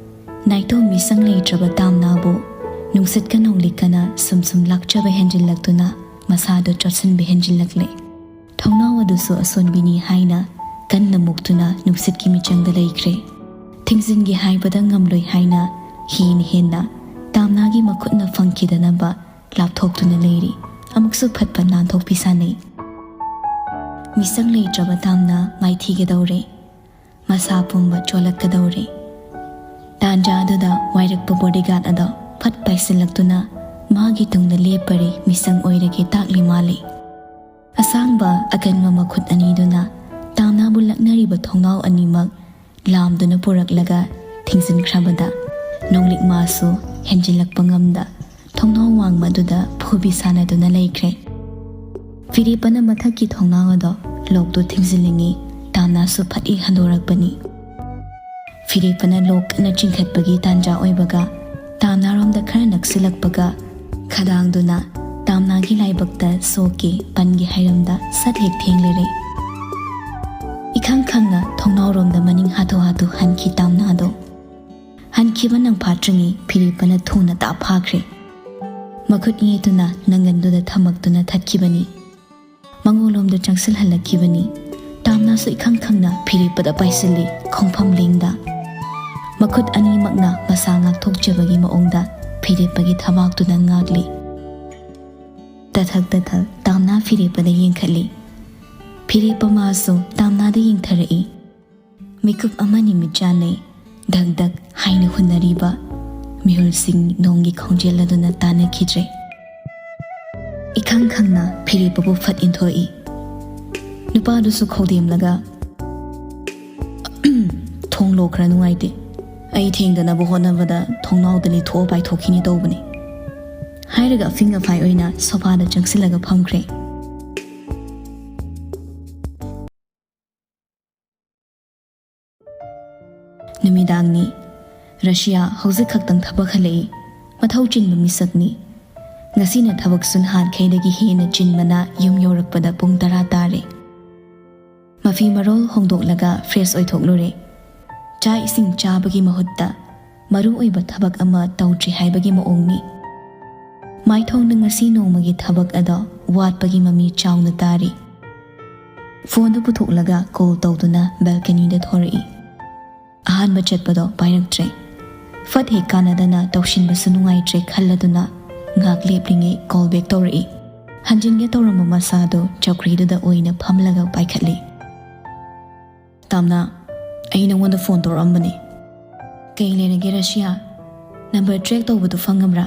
ꯅꯥꯏꯇꯣꯝ ꯃꯤꯁꯪ ꯂꯩꯇ꯭ꯔꯕ ꯇꯥꯝꯅꯥꯕꯨ ꯅꯨꯡꯁꯤꯠꯀ ꯅꯣꯡꯂꯤꯛꯀꯅ ꯁꯨꯝ ꯁꯨꯝ ꯂꯥꯛꯆꯕ ꯍꯦꯟꯖꯤꯜꯂꯛꯇꯨꯅ ꯃꯁꯥꯗꯨ ꯆꯣꯠꯁꯤꯟꯕ ꯍꯦꯟꯖꯤꯜꯂꯛꯂꯦ꯫ ꯊꯣꯡꯅꯥꯎ ꯑꯗꯨꯁꯨ ꯑꯁꯣꯟꯕꯤꯅꯤ ꯍꯥꯏꯅ ꯀꯟꯅ ꯃꯨꯛꯇꯨꯅ ꯅꯨꯡꯁꯤꯠꯀꯤ ꯃꯤꯆꯪꯗ ꯂꯩꯈ꯭ꯔꯦ꯫ ꯊꯤꯡꯖꯤꯟꯒꯦ ꯍꯥꯏꯕꯗ ꯉꯝꯂꯣꯏ ꯍꯥꯏꯅ ꯍꯦꯟꯅ ꯍꯦꯟꯅ ꯇꯥꯝꯅꯥꯒꯤ ꯃꯈꯨꯠꯅ ꯐꯪꯈꯤꯗꯅꯕ ꯂꯥꯞꯊꯣꯛꯇꯨꯅ ꯂꯩꯔꯤ꯫ ꯑꯃꯨꯛꯁꯨ ꯐꯠ ꯐꯠ ꯅꯥꯟꯊꯣꯛꯄꯤ ꯁꯥꯟꯅꯩ꯫ ꯃꯤꯁꯪ ꯂꯩꯇ꯭ꯔꯕ ꯇꯥꯝꯅꯥ ꯃꯥꯏꯊꯤꯒꯗꯧꯔꯦ꯫ ꯃꯁꯥ ꯄꯨꯝꯕ ꯆꯣꯜꯂꯛꯀꯗꯧꯔꯦ꯫ ꯇꯥꯟꯖꯥ ꯑꯗꯨꯗ ꯋꯥꯏꯔꯛꯄ bodyguard ꯑꯗꯣ ꯐꯠ ꯄꯥꯏꯁꯤꯜꯂꯛꯇꯨꯅ ꯃꯥꯒꯤ ꯇꯨꯡꯗ ꯂꯦꯞꯄꯔꯦ, ꯃꯤꯁꯪ ꯑꯣꯏꯔꯒꯦ ꯇꯥꯛꯂꯤ ꯃꯥꯜꯂꯤ꯫ ꯑꯁꯥꯡꯕ ꯑꯀꯟꯕ ꯃꯈꯨꯠ ꯑꯅꯤꯗꯨꯅ ꯇꯥꯝꯅꯥꯕꯨ ꯂꯛꯅꯔꯤꯕ ꯊꯣꯡꯅꯥꯎ ꯑꯅꯤꯃꯛ ꯂꯥꯝꯗꯨꯅ ꯄꯨꯔꯛꯂꯒ ꯊꯤꯡꯖꯤꯟꯈ꯭ꯔꯕꯗ ꯅꯣꯡꯂꯤꯛ ꯃꯥꯁꯨ ꯍꯦꯟꯖꯤꯜꯂꯛꯄ ꯉꯝꯗ ꯊꯣꯡꯅꯥꯎ ꯋꯥꯡꯃꯗꯨꯗ ꯐꯨꯕꯤ ꯁꯥꯟꯅꯗꯨꯅ ꯂꯩꯈ꯭ꯔꯦ꯫ ꯐꯤꯔꯦꯞꯄꯅ ꯃꯊꯛꯀꯤ ꯊꯣꯡꯅꯥꯎ ꯑꯗꯣ lockꯇꯨ ꯊꯤꯡꯖꯤꯜꯂꯤꯉꯩ ꯇꯥꯝꯅꯥꯁꯨ ꯐꯠ ꯍꯦꯛ ꯍꯟꯗꯣꯔꯛꯄꯅꯤ꯫ ꯐꯤꯔꯦꯞꯄꯅ lock ꯀꯟꯅ ꯆꯤꯡꯈꯠꯄꯒꯤ ꯇꯥꯟꯖꯥ ꯑꯣꯏꯕꯒ ꯇꯥꯝꯅꯥꯔꯣꯝꯗ ꯈꯔ ꯅꯛꯁꯤꯜꯂꯛꯄꯒ ꯈꯗꯥꯡꯗꯨꯅ ꯇꯥꯝꯅꯥꯒꯤ ꯂꯥꯏꯕꯛꯇ ꯁꯣꯛꯀꯦ ꯄꯟꯒꯦ ꯍꯥꯏꯔꯝꯗ ꯁꯠ ꯍꯦꯛ ꯊꯦꯡꯂꯔꯦ꯫ ꯏꯈꯪ ꯈꯪꯅ ꯊꯣꯡꯅꯥꯎꯔꯣꯝꯗ ꯃꯅꯤꯡ ꯍꯥꯊꯨ ꯍꯥꯊꯨ ꯍꯟꯈꯤ ꯇꯥꯝꯅꯥꯗꯣ꯫ ꯍꯟꯈꯤꯕ ꯅꯪ ꯐꯥꯠꯇ꯭ꯔꯤꯉꯩ ꯐꯤꯔꯦꯞꯄꯅ ꯊꯨꯅ ꯇꯥꯞ ꯐꯥꯈ꯭ꯔꯦ꯫ ꯃꯈꯨꯠ ꯌꯦꯠꯇꯨꯅ ꯅꯪꯒꯟꯗꯨꯗ ꯊꯝꯃꯛꯇꯨꯅ ꯊꯠꯈꯤꯕꯅꯤ꯫ ꯃꯉꯣꯟꯂꯣꯝꯗ ꯆꯪꯁꯤꯜꯍꯜꯂꯛꯈꯤꯕꯅꯤ꯫ ꯇꯥꯝꯅꯥꯁꯨ ꯏꯈꯪ ꯈꯪꯅ ꯐꯤꯔꯦꯞꯄꯗ ꯄꯥꯏꯁꯤꯜꯂꯤ, ꯈꯣꯡꯐꯝ ꯂꯦꯡꯗ꯫ ꯃꯈꯨꯠ ꯑꯅꯤꯃꯛꯅ ꯃꯁꯥ ꯉꯥꯛꯊꯣꯛꯆꯕꯒꯤ ꯃꯑꯣꯡꯗ ꯐꯤꯔꯦꯞꯄꯒꯤ ꯊꯕꯥꯛꯇꯨꯗ ꯉꯥꯛꯂꯤ꯫ ꯇꯊꯛ ꯇꯊꯛ ꯇꯥꯝꯅꯥ ꯐꯤꯔꯦꯞꯄꯗ ꯌꯦꯡꯈꯠꯂꯤ꯫ ꯐꯤꯔꯦꯞꯄ ꯃꯥꯁꯨ ꯇꯥꯝꯅꯥꯗ ꯌꯦꯡꯊꯔꯛꯏ꯫ ꯃꯤꯀꯨꯞ ꯑꯃꯅꯤ ꯃꯤꯠ ꯆꯥꯟꯅꯩ꯫ ꯙꯛ ꯙꯛ ꯍꯥꯏꯅ ꯍꯨꯟꯅꯔꯤꯕ ꯃꯤꯍꯨꯜꯁꯤꯡ ꯅꯣꯡꯒꯤ ꯈꯣꯡꯖꯦꯜ ꯑꯗꯨꯅ ꯇꯥꯟꯅꯈꯤꯗ꯭ꯔꯦ꯫ ꯏꯈꯪ ꯈꯪꯅ ꯐꯤꯔꯦꯞꯄꯕꯨ ꯐꯠ ꯏꯟꯊꯣꯛꯏ꯫ ꯅꯨꯄꯥꯗꯨꯁꯨ ꯈꯧꯗꯦꯝꯂꯒ, "ꯊꯣꯡ ꯂꯣꯛ ꯈꯔ ꯅꯨꯡꯉꯥꯏꯇꯦ꯫ ꯑꯩ ꯊꯦꯡꯗꯅꯕ ꯍꯣꯠꯅꯕꯗ ꯊꯣꯡꯅꯥꯎꯗ ꯂꯤꯊꯣꯛꯑ ꯄꯥꯏꯊꯣꯛꯈꯤꯅꯤ ꯇꯧꯕꯅꯤ," ꯍꯥꯏꯔꯒ ꯑꯐꯤꯡ ꯑꯐꯥꯏ ꯑꯣꯏꯅ ꯁꯣꯐꯥꯗ ꯆꯪꯁꯤꯜꯂꯒ ꯐꯝꯈ꯭ꯔꯦ꯫ ꯅꯨꯃꯤꯗꯥꯡꯅꯤ꯫ ꯔꯁꯤꯌꯥ ꯍꯧꯖꯤꯛ ꯈꯛꯇꯪ ꯊꯕꯛ ꯍꯜꯂꯛꯏ꯫ ꯃꯊꯧ ꯆꯤꯟꯕ ꯃꯤꯁꯛꯅꯤ꯫ ꯉꯁꯤꯅ ꯊꯕꯛꯁꯨ ꯅꯍꯥꯟꯈꯩꯗꯒꯤ ꯍꯦꯟꯅ ꯆꯤꯟꯕꯅ ꯌꯨꯝ ꯌꯧꯔꯛꯄꯗ ꯄꯨꯡ ꯇꯔꯥ ꯇꯥꯔꯦ꯫ ꯃꯐꯤ ꯃꯔꯣꯜ ꯍꯣꯡꯗꯣꯛꯂꯒ ꯐ꯭ꯔꯦꯁ ꯑꯣꯏꯊꯣꯛꯂꯨꯔꯦ꯫ ꯆꯥꯛ ꯏꯁꯤꯡ ꯆꯥꯕꯒꯤ ꯃꯍꯨꯠꯇ ꯃꯔꯨ ꯑꯣꯏꯕ ꯊꯕꯛ ꯑꯃ ꯇꯧꯗ꯭ꯔꯤ ꯍꯥꯏꯕꯒꯤ ꯃꯑꯣꯡꯅꯤ꯫ ꯃꯥꯏꯊꯣꯡꯗ ꯉꯁꯤ ꯅꯣꯡꯃꯒꯤ ꯊꯕꯛ ꯑꯗꯣ ꯋꯥꯠꯄꯒꯤ ꯃꯃꯤ ꯆꯥꯎꯅ ꯇꯥꯔꯤ꯫ ꯐꯣꯟꯗꯨ ꯄꯨꯊꯣꯛꯂꯒ ꯀꯣꯜ ꯇꯧꯗꯨꯅ ꯕꯦꯜꯀꯅꯤꯗ ꯊꯣꯔꯛꯏ꯫ ꯑꯍꯥꯟꯕ ꯆꯠꯄꯗꯣ ꯄꯥꯏꯔꯛꯇ꯭ꯔꯦ꯫ ꯐꯠ ꯍꯦꯛ ꯀꯥꯟꯅꯗꯅ ꯇꯧꯁꯤꯟꯕꯁꯨ ꯅꯨꯡꯉꯥꯏꯇ꯭ꯔꯦ ꯈꯜꯂꯗꯨꯅ ꯉꯥꯏꯍꯥꯛ ꯂꯦꯞꯂꯤꯉꯩ ꯀꯣꯜ ꯕꯦꯛ ꯇꯧꯔꯛꯏ꯫ ꯍꯟꯖꯤꯟꯒꯦ ꯇꯧꯔꯝꯕ ꯃꯁꯥꯗꯣ ꯆꯧꯀ꯭ꯔꯤꯗꯨꯗ ꯑꯣꯏꯅ ꯐꯝꯂꯒ ꯄꯥꯏꯈꯠꯂꯤ꯫ "ꯇꯥꯝꯅꯥ, ꯑꯩ ꯅꯉꯣꯟꯗ ꯐꯣꯟ ꯇꯧꯔꯛꯑꯝꯕꯅꯤ꯫ ꯀꯩ ꯂꯩꯔꯒꯦ ꯔꯁꯤꯌꯥ? ꯅꯝꯕꯔ ꯇ꯭ꯔꯦꯛ ꯇꯧꯕꯗꯨ ꯐꯪꯉꯕ꯭ꯔꯥ?"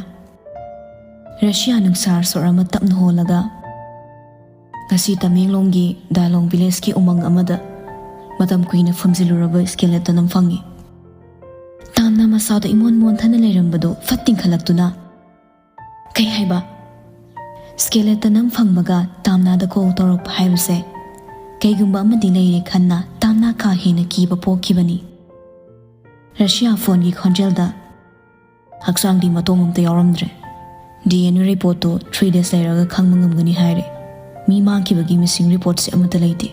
ꯔꯁꯤꯌꯥ ꯅꯨꯡꯁꯥ ꯁꯣꯔ ꯑꯃ ꯇꯞꯅ ꯍꯣꯜꯂꯒ, "ꯉꯁꯤ ꯇꯃꯦꯡꯂꯣꯡꯒꯤ ꯗꯥꯂꯣꯡ ꯚꯤꯂꯦꯖꯀꯤ ꯎꯃꯪ ꯑꯃꯗ ꯃꯇꯝ ꯀꯨꯏꯅ ꯐꯨꯝꯖꯤꯜꯂꯨꯔꯕ ꯁ꯭ꯀꯦꯂꯦꯇꯟ ꯑꯃ ꯐꯪꯉꯤ꯫" ꯇꯥꯝꯅꯥ ꯃꯁꯥꯗꯣ ꯏꯃꯣꯟ ꯃꯣꯟꯊꯅ ꯂꯩꯔꯝꯕꯗꯨ ꯐꯠ ꯇꯤꯡꯈꯠꯂꯛꯇꯨꯅ, "ꯀꯩ ꯍꯥꯏꯕ?" ꯁ꯭ꯀꯦꯂꯦꯇꯟ ꯑꯃ ꯐꯪꯕꯒ ꯇꯥꯝꯅꯥꯗ ꯀꯣꯜ ꯇꯧꯔꯛꯄ ꯍꯥꯏꯕꯁꯦ ꯀꯩꯒꯨꯝꯕ ꯑꯃꯗꯤ ꯂꯩꯔꯦ ꯈꯟꯅ ꯇꯥꯝꯅꯥ ꯀꯥ ꯍꯦꯟꯅ ꯀꯤꯕ ꯄꯣꯛꯈꯤꯕꯅꯤ꯫ ꯔꯁꯤꯌꯥ ꯐꯣꯟꯒꯤ ꯈꯣꯟꯖꯦꯜꯗ, "ꯍꯛꯆꯥꯡꯗꯤ ꯃꯇꯣꯡ ꯑꯝꯇ ꯌꯥꯎꯔꯝꯗ꯭ꯔꯦ꯫ ꯗꯤ ꯑꯦꯟ ꯑꯦ ꯔꯤꯄꯣꯔꯠꯇꯨ ꯊ꯭ꯔꯤ ꯗꯦꯖ ꯂꯩꯔꯒ ꯈꯪꯕ ꯉꯝꯒꯅꯤ ꯍꯥꯏꯔꯦ꯫ ꯃꯤ ꯃꯥꯡꯈꯤꯕꯒꯤ ꯃꯤꯁꯤꯡ ꯔꯤꯄꯣꯔꯠꯁꯦ ꯑꯃꯠꯇ ꯂꯩꯇꯦ꯫"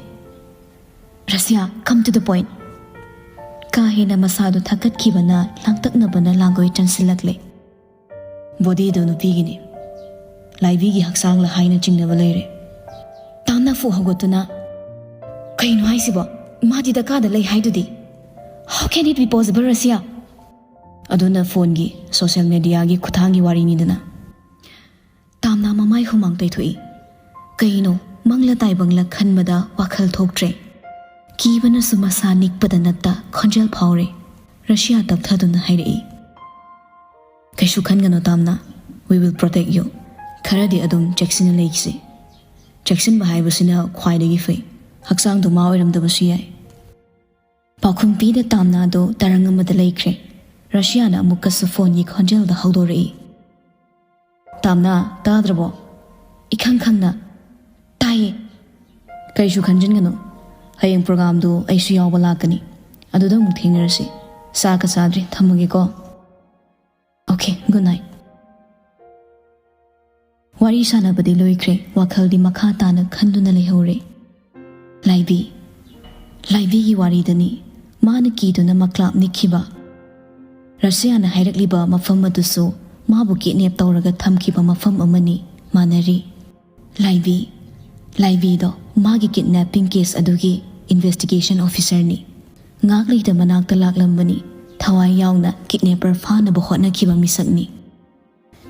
"Russia, come to the point!" ꯀꯥ ꯍꯦꯟꯅ ꯃꯁꯥꯗꯨ ꯊꯛꯀꯠꯈꯤꯕꯅ ꯂꯥꯡꯇꯛꯅꯕꯅ ꯂꯥꯡꯒꯣꯏ ꯆꯟꯁꯤꯜꯂꯛꯂꯦ꯫ "ꯕꯣꯗꯤꯗꯨ ꯅꯨꯄꯤꯒꯤꯅꯤ꯫ ꯂꯥꯏꯕꯤꯒꯤ ꯍꯛꯆꯥꯡꯂ ꯍꯥꯏꯅ ꯆꯤꯡꯅꯕ ꯂꯩꯔꯦ꯫ ꯇꯥꯝꯅ ꯐꯨ ꯍꯧꯒꯠꯇꯨꯅ, "ꯀꯩꯅꯣ ꯍꯥꯏꯁꯤꯕꯣ? ꯃꯥꯗꯤ ꯗꯔꯀꯥꯔꯗ ꯂꯩ ꯍꯥꯏꯗꯨꯗꯤ꯫ How can it be possible, Russia?" ꯑꯗꯨꯅ ꯐꯣꯟꯒꯤ, ꯁꯣꯁꯤꯌꯦꯜ ꯃꯦꯗꯤꯌꯥꯒꯤ ꯈꯨꯠꯊꯥꯡꯒꯤ ꯋꯥꯔꯤꯅꯤꯗꯅ꯫ ꯇꯥꯝꯅ ꯃꯃꯥꯏ ꯍꯨꯃꯥꯡ ꯇꯩꯊꯣꯛꯏ꯫ ꯀꯩꯅꯣ, ꯃꯪꯂ ꯇꯥꯏꯕꯪꯂ ꯈꯟꯕꯗ ꯋꯥꯈꯜ ꯊꯣꯛꯇ꯭ꯔꯦ꯫ ꯀꯤꯕꯅꯁꯨ ꯃꯁꯥ ꯅꯤꯛꯄꯗ ꯅꯠꯇ ꯈꯣꯟꯖꯦꯜ ꯐꯥꯎꯔꯦ꯫ ꯔꯁꯤꯌꯥ ꯇꯞꯊꯗꯨꯅ ꯍꯥꯏꯔꯛꯏ, "ꯀꯩꯁꯨ ꯈꯟꯒꯅꯨ ꯇꯥꯝꯅ, we will protect you꯫ ꯈꯔꯗꯤ ꯑꯗꯨꯝ ꯆꯦꯛꯁꯤꯟꯅ ꯂꯩꯈꯤꯁꯤ꯫ ꯆꯦꯛꯁꯤꯟꯕ ꯍꯥꯏꯕꯁꯤꯅ ꯈ꯭ꯋꯥꯏꯗꯒꯤ ꯐꯩ꯫ ꯍꯛꯆꯥꯡꯗꯣ ꯃꯥ ꯑꯣꯏꯔꯝꯗꯕꯁꯨ ꯌꯥꯏ"꯫ ꯄꯥꯎꯈꯨꯝ ꯄꯤꯗ ꯇꯥꯝꯅꯥꯗꯣ ꯇꯔꯪ ꯑꯃꯗ ꯂꯩꯈ꯭ꯔꯦ꯫ ꯔꯁꯤꯌꯥꯅ ꯑꯃꯨꯛꯀꯁꯨ ꯐꯣꯟꯒꯤ ꯈꯣꯟꯖꯦꯜꯗ ꯍꯧꯗꯣꯔꯛꯏ, "ꯇꯥꯝꯅꯥ, ꯇꯥꯗ꯭ꯔꯕꯣ?" ꯏꯈꯪ ꯈꯪꯅ, "ꯇꯥꯏꯌꯦ"꯫ "ꯀꯩꯁꯨ ꯈꯟꯖꯤꯟꯒꯅꯨ, ꯍꯌꯦꯡ ꯄ꯭ꯔꯣꯒꯥꯝꯗꯨ ꯑꯩꯁꯨ ꯌꯥꯎꯕ ꯂꯥꯛꯀꯅꯤ, ꯑꯗꯨꯗ ꯑꯃꯨꯛ ꯊꯦꯡꯅꯔꯁꯤ꯫ ꯆꯥꯛꯀ ꯆꯥꯗ꯭ꯔꯤ, ꯊꯝꯃꯒꯦꯀꯣ꯫ Okay, good night"꯫ ꯋꯥꯔꯤ ꯁꯥꯟꯅꯕꯗꯤ ꯂꯣꯏꯈ꯭ꯔꯦ, ꯋꯥꯈꯜꯗꯤ ꯃꯈꯥ ꯇꯥꯅ ꯈꯟꯗꯨꯅ ꯂꯩꯍꯧꯔꯦ꯫ ꯂꯥꯏꯕꯤ, ꯂꯥꯏꯕꯤꯒꯤ ꯋꯥꯔꯤꯗꯅꯤ ꯃꯥꯅ ꯀꯤꯗꯨꯅ ꯃꯀ꯭ꯂꯥꯞ ꯅꯤꯛꯈꯤꯕ꯫ ꯔꯁꯤꯌꯥꯅ ꯍꯥꯏꯔꯛꯂꯤꯕ ꯃꯐꯝ ꯑꯗꯨꯁꯨ ꯃꯥꯕꯨ ꯀꯤꯗꯅꯦꯞ ꯇꯧꯔꯒ ꯊꯝꯈꯤꯕ ꯃꯐꯝ ꯑꯃꯅꯤ, ꯃꯥꯟꯅꯔꯤ꯫ ꯂꯥꯏꯕꯤ, ꯂꯥꯏꯕꯤꯗꯣ ꯃꯥꯒꯤ ꯀꯤꯗꯅꯦꯄꯤꯡ ꯀꯦꯁ ꯑꯗꯨꯒꯤ ꯏꯟꯚꯦꯁꯇꯤꯒꯦꯁꯟ ꯑꯣꯐꯤꯁꯔꯅꯤ꯫ ꯉꯥꯛ ꯂꯩꯇ ꯃꯅꯥꯛꯇ ꯂꯥꯛꯂꯝꯕꯅꯤ, ꯊꯋꯥꯏ ꯌꯥꯎꯅ ꯀꯤꯗꯅꯦꯄꯔ ꯐꯥꯅꯕ ꯍꯣꯠꯅꯈꯤꯕ ꯃꯤꯁꯛꯅꯤ꯫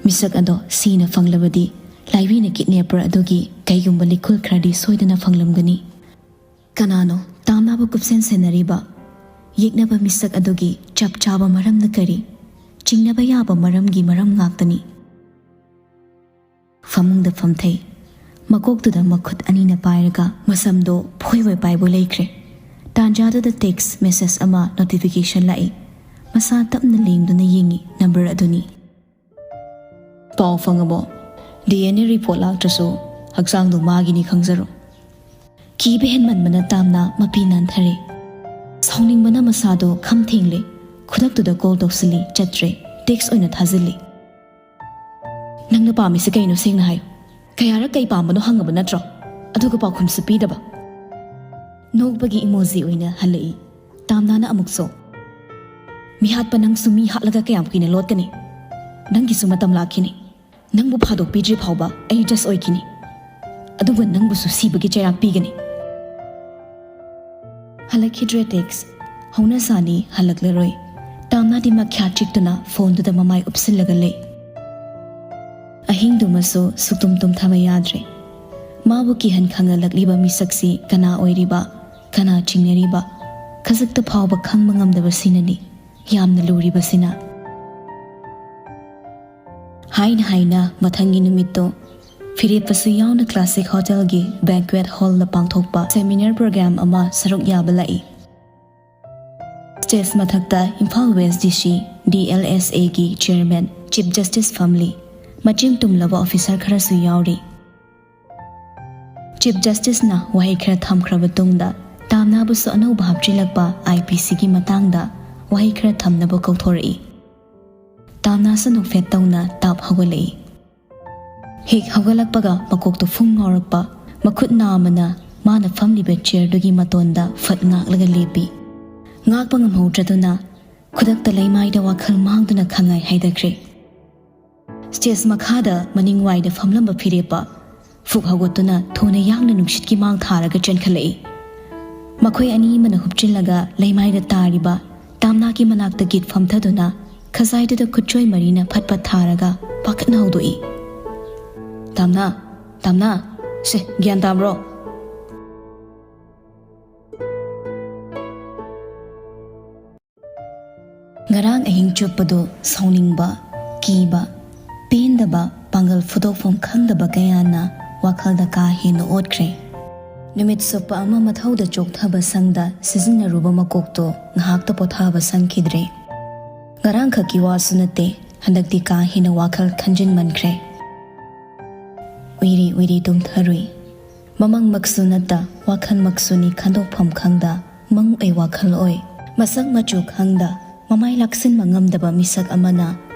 ꯃꯤꯁꯛ ꯑꯗꯣ ꯁꯤꯅ ꯐꯪꯂꯕꯗꯤ ꯂꯥꯏꯕꯤꯅ ꯀꯤꯗꯅꯦꯄꯔ ꯑꯗꯨꯒꯤ ꯀꯩꯒꯨꯝꯕ ꯂꯤꯛꯈꯨꯜ ꯈꯔꯗꯤ ꯁꯣꯏꯗꯅ ꯐꯪꯂꯝꯒꯅꯤ꯫ ꯀꯅꯥꯅꯣ ꯇꯥꯝꯅꯥꯕꯨ ꯀꯨꯞꯁꯦꯟ ꯁꯦꯟꯅꯔꯤꯕ? ꯌꯦꯛꯅꯕ ꯃꯤꯁꯛ ꯑꯗꯨꯒꯤ ꯆꯞ ꯆꯥꯕ ꯃꯔꯝꯅ ꯀꯔꯤ? ꯆꯤꯡꯅꯕ ꯌꯥꯕ ꯃꯔꯝꯒꯤ ꯃꯔꯝ ꯉꯥꯛꯇꯅꯤ꯫ ꯐꯃꯨꯡꯗ ꯐꯝꯊꯩ꯫ ꯃꯀꯣꯛꯇꯨꯗ ꯃꯈꯨꯠ ꯑꯅꯤꯅ ꯄꯥꯏꯔꯒ ꯃꯁꯝꯗꯣ ꯐꯣꯏꯕꯣꯏ ꯄꯥꯏꯕꯣꯏ ꯂꯩꯈ꯭ꯔꯦ꯫ ꯇꯥꯟꯖꯥꯗꯨꯗ ꯇꯦꯛꯁ ꯃꯦꯁꯦꯖ ꯑꯃ ꯅꯣꯇꯤꯐꯤꯀꯦꯁꯟ ꯂꯥꯛꯏ꯫ ꯃꯁꯥ ꯇꯞꯅ ꯂꯦꯡꯗꯨꯅ ꯌꯦꯡꯉꯤ, ꯅꯝꯕꯔ ꯑꯗꯨꯅꯤ꯫ "ꯄꯥꯎ ꯐꯪꯉꯕꯣ? ꯗꯤ ꯑꯦꯟ ꯑꯦ ꯔꯤꯄꯣꯔꯠ ꯂꯥꯛꯇ꯭ꯔꯁꯨ ꯍꯛꯆꯥꯡꯗꯣ ꯃꯥꯒꯤꯅꯤ ꯈꯪꯖꯔꯣ"꯫ ꯀꯤꯕ ꯍꯦꯟꯃꯟꯕꯅ ꯇꯥꯝꯅ ꯃꯄꯤ ꯅꯥꯟꯊꯔꯦ꯫ ꯁꯥꯎꯅꯤꯡꯕꯅ ꯃꯁꯥꯗꯣ ꯈꯝ ꯊꯦꯡꯂꯦ꯫ ꯈꯨꯗꯛꯇꯨꯗ ꯀꯣꯜ ꯇꯧꯁꯤꯜꯂꯤ, ꯆꯠꯇ꯭ꯔꯦ꯫ ꯇꯦꯛꯁ ꯑꯣꯏꯅ ꯊꯥꯖꯤꯜꯂꯤ꯫ "ꯅꯪꯅ ꯄꯥꯝꯃꯤꯁꯦ ꯀꯩꯅꯣ ꯁꯦꯡꯅ ꯍꯥꯏꯌꯨ꯫ ꯀꯌꯥꯔꯛ ꯀꯩ ꯄꯥꯝꯕꯅꯣ ꯍꯪꯉꯕ ꯅꯠꯇ꯭ꯔꯣ? ꯑꯗꯨꯒ ꯄꯥꯎꯈꯨꯝꯁꯨ ꯄꯤꯗꯕ"꯫ ꯅꯣꯛꯄꯒꯤ ꯏꯃꯣꯖꯤ ꯑꯣꯏꯅ ꯍꯜꯂꯛꯏ꯫ ꯇꯥꯝꯅꯥꯅ ꯑꯃꯨꯛꯁꯨ, "ꯃꯤꯍꯥꯠꯄ ꯅꯪꯁꯨ ꯃꯤ ꯍꯥꯠꯂꯒ ꯀꯌꯥꯝ ꯀꯨꯏꯅ ꯂꯣꯠꯀꯅꯤ? ꯅꯪꯒꯤꯁꯨ ꯃꯇꯝ ꯂꯥꯛꯈꯤꯅꯤ"꯫ "ꯅꯪꯕꯨ ꯐꯥꯗꯣꯛꯄꯤꯗ꯭ꯔꯤ ꯐꯥꯎꯕ ꯑꯩ ꯖꯁ ꯑꯣꯏꯈꯤꯅꯤ, ꯑꯗꯨꯒ ꯅꯪꯕꯨꯁꯨ ꯁꯤꯕꯒꯤ ꯆꯩꯔꯥꯛ ꯄꯤꯒꯅꯤ"꯫ ꯍꯜꯂꯛꯈꯤꯗ꯭ꯔꯦ ꯇꯦꯛꯁ꯫ ꯍꯧꯅ ꯁꯥꯅꯤ ꯍꯜꯂꯛꯂꯔꯣꯏ꯫ ꯇꯥꯝꯅꯥꯗꯤ ꯃꯈ꯭ꯌꯥꯠ ꯆꯤꯛꯇꯨꯅ ꯐꯣꯟꯗꯨꯗ ꯃꯃꯥꯏ ꯎꯞꯁꯤꯜꯂꯒ ꯂꯩ꯫ ꯑꯍꯤꯡꯗꯨꯃꯁꯨ ꯁꯨꯛꯇꯨꯝ ꯇꯨꯝꯊꯕ ꯌꯥꯗ꯭ꯔꯦ꯫ ꯃꯥꯕꯨ ꯀꯤꯍꯟ ꯈꯪꯍꯜꯂꯛꯂꯤꯕ ꯃꯤꯁꯛꯁꯤ ꯀꯅꯥ ꯑꯣꯏꯔꯤꯕ, ꯀꯅꯥ ꯆꯤꯡꯅꯔꯤꯕ, ꯈꯖꯤꯛꯇ ꯐꯥꯎꯕ ꯈꯪꯕ ꯉꯝꯗꯕꯁꯤꯅꯅꯤ ꯌꯥꯝꯅ ꯂꯨꯔꯤꯕꯁꯤꯅ꯫ ꯍꯥꯏꯅ ꯍꯥꯏꯅ ꯃꯊꯪꯒꯤ ꯅꯨꯃꯤꯠꯇꯣ ꯐꯤꯔꯦꯞꯄꯁꯨ ꯌꯥꯎꯅ ꯀ꯭ꯂꯥꯁꯤꯛ ꯍꯣꯇꯦꯜꯒꯤ ꯕꯦꯡꯀ꯭ꯋꯦꯠ ꯍꯣꯜꯗ ꯄꯥꯡꯊꯣꯛꯄ ꯁꯦꯃꯤꯅꯥꯔ ꯄ꯭ꯔꯣꯒ꯭ꯔꯥꯝ ꯑꯃ ꯁꯔꯨꯛ ꯌꯥꯕ ꯂꯥꯛꯏ꯫ ꯁ꯭ꯇꯦꯖ ꯃꯊꯛꯇ ꯏꯝꯐꯥꯜ ꯋꯦꯁ ꯗꯤ ꯁꯤ, ꯗꯤ ꯑꯦꯜ ꯑꯦꯁ ꯑꯦꯒꯤ ꯆꯤꯌꯔꯃꯦꯟ, ꯆꯤꯐ ꯖꯁꯇꯤꯁ ꯐꯝꯂꯤ꯫ ꯃꯆꯤꯡ ꯇꯨꯝꯂꯕ ꯑꯣꯐꯤꯁꯥꯔ ꯈꯔꯁꯨ ꯌꯥꯎꯔꯤ꯫ ꯆꯤꯐ ꯖꯁꯇꯤꯁꯅ ꯋꯥꯍꯩ ꯈꯔ ꯊꯝꯈ꯭ꯔꯕ ꯇꯨꯡꯗ, ꯇꯥꯝꯅꯥꯕꯨꯁꯨ ꯑꯅꯧꯕ ꯍꯥꯞꯆꯤꯜꯂꯛꯄ ꯑꯥꯏ ꯄꯤ ꯁꯤꯒꯤ ꯃꯇꯥꯡꯗ ꯋꯥꯍꯩ ꯈꯔ ꯊꯝꯅꯕ ꯀꯧꯊꯣꯔꯛꯏ꯫ ꯇꯥꯝꯅꯥꯁꯨ ꯅꯣꯛꯐꯦꯠ ꯇꯧꯅ ꯇꯥꯞ ꯍꯧꯒꯠꯂꯛꯏ꯫ ꯍꯦꯛ ꯍꯧꯒꯠꯂꯛꯄꯒ ꯃꯀꯣꯛꯇꯨ ꯐꯨꯡ ꯉꯥꯎꯔꯛꯄ, ꯃꯈꯨꯠ ꯅꯥꯝꯃꯅ ꯃꯥꯅ ꯐꯝꯂꯤꯕ ꯆꯤꯌꯔꯗꯨꯒꯤ ꯃꯇꯣꯟꯗ ꯐꯠ ꯉꯥꯛꯂꯒ ꯂꯦꯞꯄꯤ꯫ ꯉꯥꯛꯄ ꯉꯝꯍꯧꯗ꯭ꯔꯗꯨꯅ ꯈꯨꯗꯛꯇ ꯂꯩꯃꯥꯏꯗ ꯋꯥꯈꯜ ꯃꯥꯡꯗꯨꯅ ꯈꯪꯉꯥꯏ ꯍꯥꯏꯊꯈ꯭ꯔꯦ꯫ ꯁ꯭ꯇꯦꯖ ꯃꯈꯥꯗ ꯃꯅꯤꯡꯋꯥꯏꯗ ꯐꯝꯂꯝꯕ ꯐꯤꯔꯦꯞꯄ ꯐꯨꯛ ꯍꯧꯒꯠꯇꯨꯅ ꯊꯨꯅ ꯌꯥꯡꯅ ꯅꯨꯡꯁꯤꯠꯀꯤ ꯃꯥꯡ ꯊꯥꯔꯒ ꯆꯦꯟꯈꯠꯂꯛꯏ꯫ ꯃꯈꯣꯏ ꯑꯅꯤ ꯑꯃꯅ ꯍꯨꯞꯆꯤꯜꯂꯒ ꯂꯩꯃꯥꯏꯗ ꯇꯥꯔꯤꯕ ꯇꯥꯝꯅꯥꯒꯤ ꯃꯅꯥꯛꯇ ꯒꯤꯠ ꯐꯝꯊꯗꯨꯅ ꯈꯖꯥꯏꯗꯨꯗ ꯈꯨꯠꯆꯣꯏ ꯃꯔꯤꯅ ꯐꯠ ꯐꯠ ꯊꯥꯔꯒ ꯄꯥꯈꯠꯅ ꯍꯧꯗꯣꯛꯏ, "ꯇꯥꯝꯅꯥ, ꯇꯥꯝꯅꯥ, ꯁꯦ, ꯒ꯭ꯌꯥꯟ ꯇꯥꯕ꯭ꯔꯣ?" ꯉꯔꯥꯡ ꯑꯍꯤꯡ ꯆꯨꯞꯄꯗꯨ ꯁꯥꯎꯅꯤꯡꯕ, ꯀꯤꯕ, ꯄꯦꯟꯗꯕ, ꯄꯥꯡꯒꯜ ꯐꯨꯗꯣꯛꯐꯝ ꯈꯪꯗꯕ ꯀꯌꯥꯅ ꯋꯥꯈꯜꯗ ꯀꯥ ꯍꯦꯟꯅ ꯑꯣꯠꯈ꯭ꯔꯦ꯫ ꯅꯨꯃꯤꯠ ꯆꯨꯞꯄ ꯑꯃ ꯃꯊꯧꯗ ꯆꯣꯛꯊꯕ ꯁꯪꯗ ꯁꯤꯖꯤꯟꯅꯔꯨꯕ ꯃꯀꯣꯛꯇꯣ ꯉꯥꯏꯍꯥꯛꯇ ꯄꯣꯊꯥꯕ ꯁꯪꯈꯤꯗ꯭ꯔꯦ꯫ ꯉꯔꯥꯡꯈꯛꯀꯤ ꯋꯥꯁꯨ ꯅꯠꯇꯦ, ꯍꯟꯗꯛꯇꯤ ꯀꯥ ꯍꯦꯟꯅ ꯋꯥꯈꯜ ꯈꯟꯖꯤꯟꯃꯟꯈ꯭ꯔꯦ꯫ ꯎꯏꯔꯤ ꯎꯏꯔꯤ ꯇꯨꯝꯊꯔꯨꯏ꯫ ꯃꯃꯪꯃꯛꯁꯨ ꯅꯠꯇ ꯋꯥꯈꯜꯃꯛꯁꯨꯅꯤ ꯈꯟꯗꯣꯛꯐꯝ ꯈꯪꯗ ꯃꯪ ꯑꯩ ꯋꯥꯈꯜ ꯑꯣꯏ꯫ ꯃꯁꯛ ꯃꯆꯨ ꯈꯪꯗ ꯃꯃꯥꯏ ꯂꯥꯛꯁꯤꯟꯕ ꯉꯝꯗꯕ ꯃꯤꯁꯛ ꯑꯃꯅ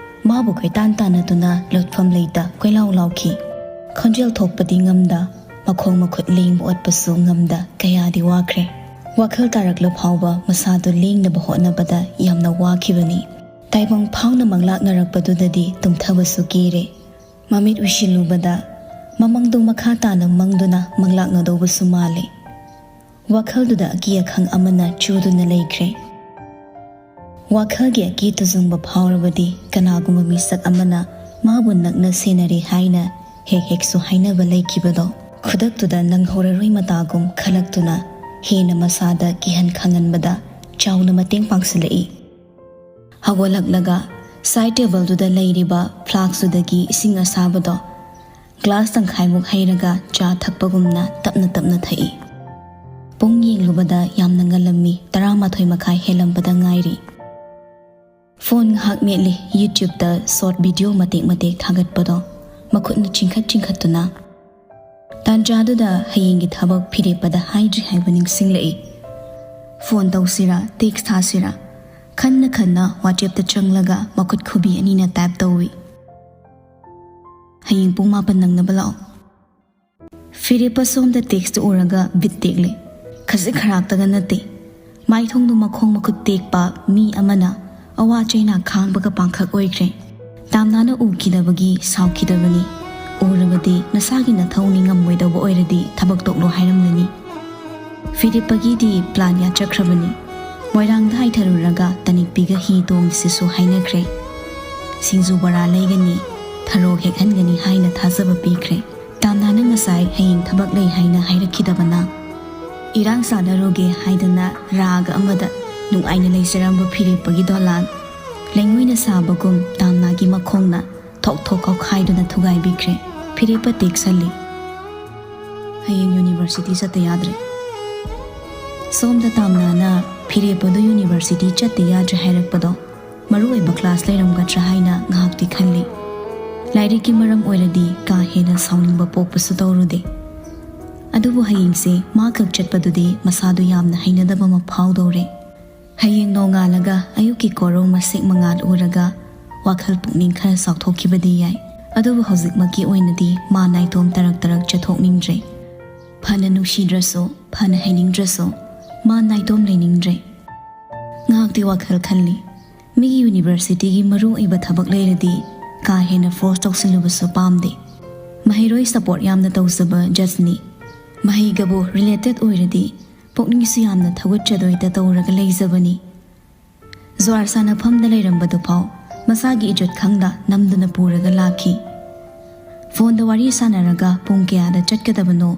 ꯃꯥꯕꯨ ꯀꯣꯏꯇꯥꯟ ꯇꯥꯟꯅꯗꯨꯅ ꯂꯣꯠꯐꯝ ꯂꯩꯇ ꯀꯣꯏꯂꯥꯎ ꯂꯥꯎꯈꯤ꯫ ꯈꯣꯟꯖꯦꯜ ꯊꯣꯛꯄꯗꯤ ꯉꯝꯗ, ꯃꯈꯣꯡ ꯃꯈꯨꯠ ꯂꯦꯡꯕ ꯑꯣꯠꯄꯁꯨ ꯉꯝꯗ ꯀꯌꯥꯗꯤ ꯋꯥꯈ꯭ꯔꯦ꯫ ꯋꯥꯈꯜ ꯇꯥꯔꯛꯂ ꯐꯥꯎꯕ ꯃꯁꯥꯗꯨ ꯂꯦꯡꯅꯕ ꯍꯣꯠꯅꯕꯗ ꯌꯥꯝꯅ ꯋꯥꯈꯤꯕꯅꯤ꯫ ꯇꯥꯏꯕꯪ ꯐꯥꯎꯅ ꯃꯪꯂꯥꯛꯅꯔꯛꯄꯗꯨꯗꯗꯤ ꯇꯨꯝꯊꯕꯁꯨ ꯀꯤꯔꯦ꯫ ꯃꯃꯤꯠ ꯎꯏꯁꯤꯜꯂꯨꯕꯗ ꯃꯃꯪꯗꯣ ꯃꯈꯥ ꯇꯥꯅ ꯃꯪꯗꯨꯅ ꯃꯪꯂꯥꯛꯅꯗꯧꯕꯁꯨ ꯃꯥꯜꯂꯤ꯫ ꯋꯥꯈꯜꯗꯨꯗ ꯑꯀꯤ ꯑꯈꯪ ꯑꯃꯅ ꯆꯨꯗꯨꯅ ꯂꯩꯈ꯭ꯔꯦ꯫ ꯋꯥꯈꯜꯒꯤ ꯑꯀꯤ ꯇꯨꯖꯨꯡꯕ ꯐꯥꯎꯔꯕꯗꯤ ꯀꯅꯥꯒꯨꯝꯕ ꯃꯤꯁꯛ ꯑꯃꯅ ꯃꯥꯕꯨ ꯅꯛꯅ ꯁꯦꯟꯅꯔꯤ ꯍꯥꯏꯅ ꯍꯦꯛ ꯍꯦꯛꯁꯨ ꯍꯥꯏꯅꯕ ꯂꯩꯈꯤꯕꯗꯣ ꯈꯨꯗꯛꯇꯨꯗ ꯅꯪꯍꯧꯔꯔꯣꯏ ꯃꯇꯥꯒꯨꯝ ꯈꯜꯂꯛꯇꯨꯅ ꯍꯦꯟꯅ ꯃꯁꯥꯗ ꯀꯤꯍꯟ ꯈꯪꯍꯟꯕꯗ ꯆꯥꯎꯅ ꯃꯇꯦꯡ ꯄꯥꯡꯁꯤꯜꯂꯛꯏ꯫ ꯍꯧꯒꯠꯂꯛꯂꯒ ꯁꯥꯏꯠ ꯇꯦꯕꯜꯗꯨꯗ ꯂꯩꯔꯤꯕ ꯐ꯭ꯂꯥꯛꯁꯇꯨꯗꯒꯤ ꯏꯁꯤꯡ ꯑꯁꯥꯕꯗꯣ ꯒ꯭ꯂꯥꯁ ꯇꯪꯈꯥꯏꯃꯨꯛ ꯍꯩꯔꯒ ꯆꯥ ꯊꯛꯄꯒꯨꯝꯅ ꯇꯞꯅ ꯇꯞꯅ ꯊꯛꯏ꯫ ꯄꯨꯡ ꯌꯦꯡꯂꯨꯕꯗ ꯌꯥꯝꯅ ꯉꯜꯂꯝꯃꯤ, ꯇꯔꯥꯃꯥꯊꯣꯏ ꯃꯈꯥꯏ ꯍꯦꯜꯂꯝꯕꯗ ꯉꯥꯏꯔꯤ꯫ ꯐꯣꯟ ꯉꯥꯏꯍꯥꯛ ꯃꯦꯠꯂꯤ꯫ YouTubeꯇ ꯁꯣꯔꯠ ꯚꯤꯗꯤꯑꯣ ꯃꯇꯦꯛ ꯃꯇꯦꯛ ꯊꯥꯒꯠꯄꯗꯣ ꯃꯈꯨꯠꯅ ꯆꯤꯡꯈꯠ ꯆꯤꯡꯈꯠꯇꯨꯅ꯫ ꯇꯥꯟꯖꯥꯗꯨꯗ ꯍꯌꯦꯡꯒꯤ ꯊꯕꯛ ꯐꯤꯔꯦꯞꯄꯗ ꯍꯥꯏꯗ꯭ꯔꯤ ꯍꯥꯏꯕ ꯅꯤꯡꯁꯤꯡꯂꯛꯏ꯫ ꯐꯣꯟ ꯇꯧꯁꯤꯔꯥ, ꯇꯦꯛꯁ ꯊꯥꯁꯤꯔꯥ? ꯈꯟꯅ ꯈꯟꯅ WhatsAppꯇ ꯆꯪꯂꯒ ꯃꯈꯨꯠ ꯈꯨꯕꯤ ꯑꯅꯤꯅ ꯇꯥꯏꯞ ꯇꯧꯏ꯫ "ꯍꯌꯦꯡ ꯄꯨꯡ ꯃꯥꯄꯟ ꯅꯪꯅꯕ ꯂꯥꯛꯑꯣ꯫" ꯐꯤꯔꯦꯞꯄ ꯁꯣꯝꯗ ꯇꯦꯛꯁꯇꯨ ꯎꯔꯒ ꯕꯤꯠ ꯇꯦꯛꯂꯦ꯫ ꯈꯖꯤꯛ ꯈꯔꯥꯛꯇꯒ ꯅꯠꯇꯦ꯫ ꯃꯥꯏꯊꯣꯡꯗꯨ ꯃꯈꯣꯡ ꯃꯈꯨꯠ ꯇꯦꯛꯄ ꯃꯤ ꯑꯃꯅ ꯑꯋꯥ ꯆꯩꯅꯥ ꯈꯥꯡꯕꯒ ꯄꯥꯡꯈꯛ ꯑꯣꯏꯈ꯭ꯔꯦ꯫ ꯇꯥꯝꯅꯥꯅ ꯎꯈꯤꯗꯕꯒꯤ ꯁꯥꯎꯈꯤꯗꯕꯅꯤ꯫ ꯎꯔꯕꯗꯤ ꯅꯁꯥꯒꯤ ꯅꯊꯧꯅꯤ, ꯉꯝꯃꯣꯏꯗꯧꯕ ꯑꯣꯏꯔꯗꯤ ꯊꯕꯛ ꯇꯣꯛꯂꯣ ꯍꯥꯏꯔꯝꯂꯅꯤ꯫ ꯐꯤꯔꯦꯞꯄꯒꯤꯗꯤ ꯄ꯭ꯂꯥꯟ ꯌꯥꯆꯠꯈ꯭ꯔꯕꯅꯤ꯫ ꯃꯣꯏꯔꯥꯡꯗ ꯍꯥꯏꯊꯔꯨꯔꯒ ꯇꯅꯤꯛꯄꯤꯒ ꯍꯤ ꯇꯣꯡꯁꯤꯁꯨ ꯍꯥꯏꯅꯈ꯭ꯔꯦ꯫ ꯁꯤꯡꯖꯨ ꯕꯣꯔꯥ ꯂꯩꯒꯅꯤ, ꯊꯔꯣ ꯍꯦꯛꯍꯟꯒꯅꯤ ꯍꯥꯏꯅ ꯊꯥꯖꯕ ꯄꯤꯈ꯭ꯔꯦ꯫ ꯇꯥꯝꯅꯥꯅ ꯉꯁꯥꯏ ꯍꯌꯦꯡ ꯊꯕꯛ ꯂꯩ ꯍꯥꯏꯅ ꯍꯥꯏꯔꯛꯈꯤꯗꯕꯅ꯫ ꯏꯔꯥꯡ ꯁꯥꯟꯅꯔꯨꯒꯦ ꯍꯥꯏꯗꯅ ꯔꯥꯒ ꯑꯃꯗ ꯅꯨꯡꯉꯥꯏꯅ ꯂꯩꯖꯔꯝꯕ ꯐꯤꯔꯦꯞꯄꯒꯤ ꯗꯣꯂꯥꯟ ꯂꯩꯉꯣꯏꯅ ꯁꯥꯕꯒꯨꯝ ꯇꯥꯝꯅꯥꯒꯤ ꯃꯈꯣꯡꯅ ꯊꯣꯛ ꯊꯣꯛ ꯀꯥꯎꯈꯥꯏꯗꯨꯅ ꯊꯨꯒꯥꯏꯕꯤꯈ꯭ꯔꯦ꯫ ꯐꯤꯔꯦꯞꯄ ꯇꯦꯛꯁꯜꯂꯤ꯫ "ꯍꯌꯦꯡ ꯌꯨꯅꯤꯚꯔꯁꯤꯇꯤ ꯆꯠꯇ ꯌꯥꯗ꯭ꯔꯦ꯫" ꯁꯣꯝꯗ ꯇꯥꯝꯅꯥꯅ ꯐꯤꯔꯦꯞꯄꯗꯨ ꯌꯨꯅꯤꯚꯔꯁꯤꯇꯤ ꯆꯠꯇ ꯌꯥꯗ꯭ꯔꯦ ꯍꯥꯏꯔꯛꯄꯗꯣ ꯃꯔꯨ ꯑꯣꯏꯕ ꯀ꯭ꯂꯥꯁ ꯂꯩꯔꯝꯒꯗ꯭ꯔꯥ ꯍꯥꯏꯅ ꯉꯥꯏꯍꯥꯛꯇꯤ ꯈꯜꯂꯤ꯫ ꯂꯥꯏꯔꯤꯛꯀꯤ ꯃꯔꯝ ꯑꯣꯏꯔꯗꯤ ꯀꯥ ꯍꯦꯟꯅ ꯁꯥꯎꯅꯤꯡꯕ ꯄꯣꯛꯄꯁꯨ ꯇꯧꯔꯨꯗꯦ꯫ ꯑꯗꯨꯕꯨ ꯍꯌꯦꯡꯁꯦ ꯃꯥ ꯈꯛ ꯆꯠꯄꯗꯨꯗꯤ ꯃꯁꯥꯗꯨ ꯌꯥꯝꯅ ꯍꯩꯅꯗꯕ ꯑꯃ ꯐꯥꯎꯗꯧꯔꯦ꯫ ꯍꯌꯦꯡ ꯅꯣꯡꯉꯥꯜꯂꯒ ꯑꯌꯨꯛꯀꯤ ꯀꯣꯔꯧ ꯃꯁꯦꯛ ꯃꯉꯥꯜ ꯎꯔꯒ ꯋꯥꯈꯜ ꯄꯨꯛꯅꯤꯡ ꯈꯔ ꯆꯥꯎꯊꯣꯛꯈꯤꯕꯗꯤ ꯌꯥꯏ꯫ ꯑꯗꯨꯕꯨ ꯍꯧꯖꯤꯛꯃꯛꯀꯤ ꯑꯣꯏꯅꯗꯤ ꯃꯥ ꯅꯥꯏꯇꯣꯝ ꯇꯔꯛ ꯇꯔꯛ ꯆꯠꯊꯣꯛꯅꯤꯡꯗ꯭ꯔꯦ꯫ ꯐꯅ ꯅꯨꯡꯁꯤꯗ꯭ꯔꯁꯨ, ꯐꯅ ꯍꯩꯅꯤꯡꯗ꯭ꯔꯁꯨ, ꯃꯥ ꯅꯥꯏꯇꯣꯝ ꯂꯩꯅꯤꯡꯗ꯭ꯔꯦ꯫ ꯉꯥꯏꯍꯥꯛꯇꯤ ꯋꯥꯈꯜ ꯈꯜꯂꯤ꯫ ꯃꯤꯒꯤ ꯌꯨꯅꯤꯚꯔꯁꯤꯇꯤꯒꯤ ꯃꯔꯨ ꯑꯣꯏꯕ ꯊꯕꯛ ꯂꯩꯔꯗꯤ ꯀꯥ ꯍꯦꯟꯅ ꯐꯣꯔꯁ ꯇꯧꯁꯤꯜꯂꯨꯕꯁꯨ ꯄꯥꯝꯗꯦ꯫ ꯃꯍꯩꯔꯣꯏ ꯁꯄꯣꯔꯠ ꯌꯥꯝꯅ ꯇꯧꯖꯕ ꯖꯁꯅꯤ꯫ ꯃꯍꯩꯒꯕꯨ ꯔꯤꯂꯦꯇꯦꯗ ꯑꯣꯏꯔꯗꯤ ꯄꯨꯛꯅꯤꯡꯁꯨ ꯌꯥꯝꯅ ꯊꯧꯒꯠꯆꯗꯣꯏꯗ ꯇꯧꯔꯒ ꯂꯩꯖꯕꯅꯤ꯫ ꯖ꯭ꯋꯥꯔ ꯁꯥꯟꯅꯐꯝꯗ ꯂꯩꯔꯝꯕꯗꯨꯐꯥꯎ ꯃꯁꯥꯒꯤ ꯏꯖꯠ ꯈꯪꯗ ꯅꯝꯗꯨꯅ ꯄꯨꯔꯒ ꯂꯥꯛꯈꯤ꯫ ꯐꯣꯟꯗ ꯋꯥꯔꯤ ꯁꯥꯟꯅꯔꯒ ꯄꯨꯡ ꯀꯌꯥꯗ ꯆꯠꯀꯗꯕꯅꯣ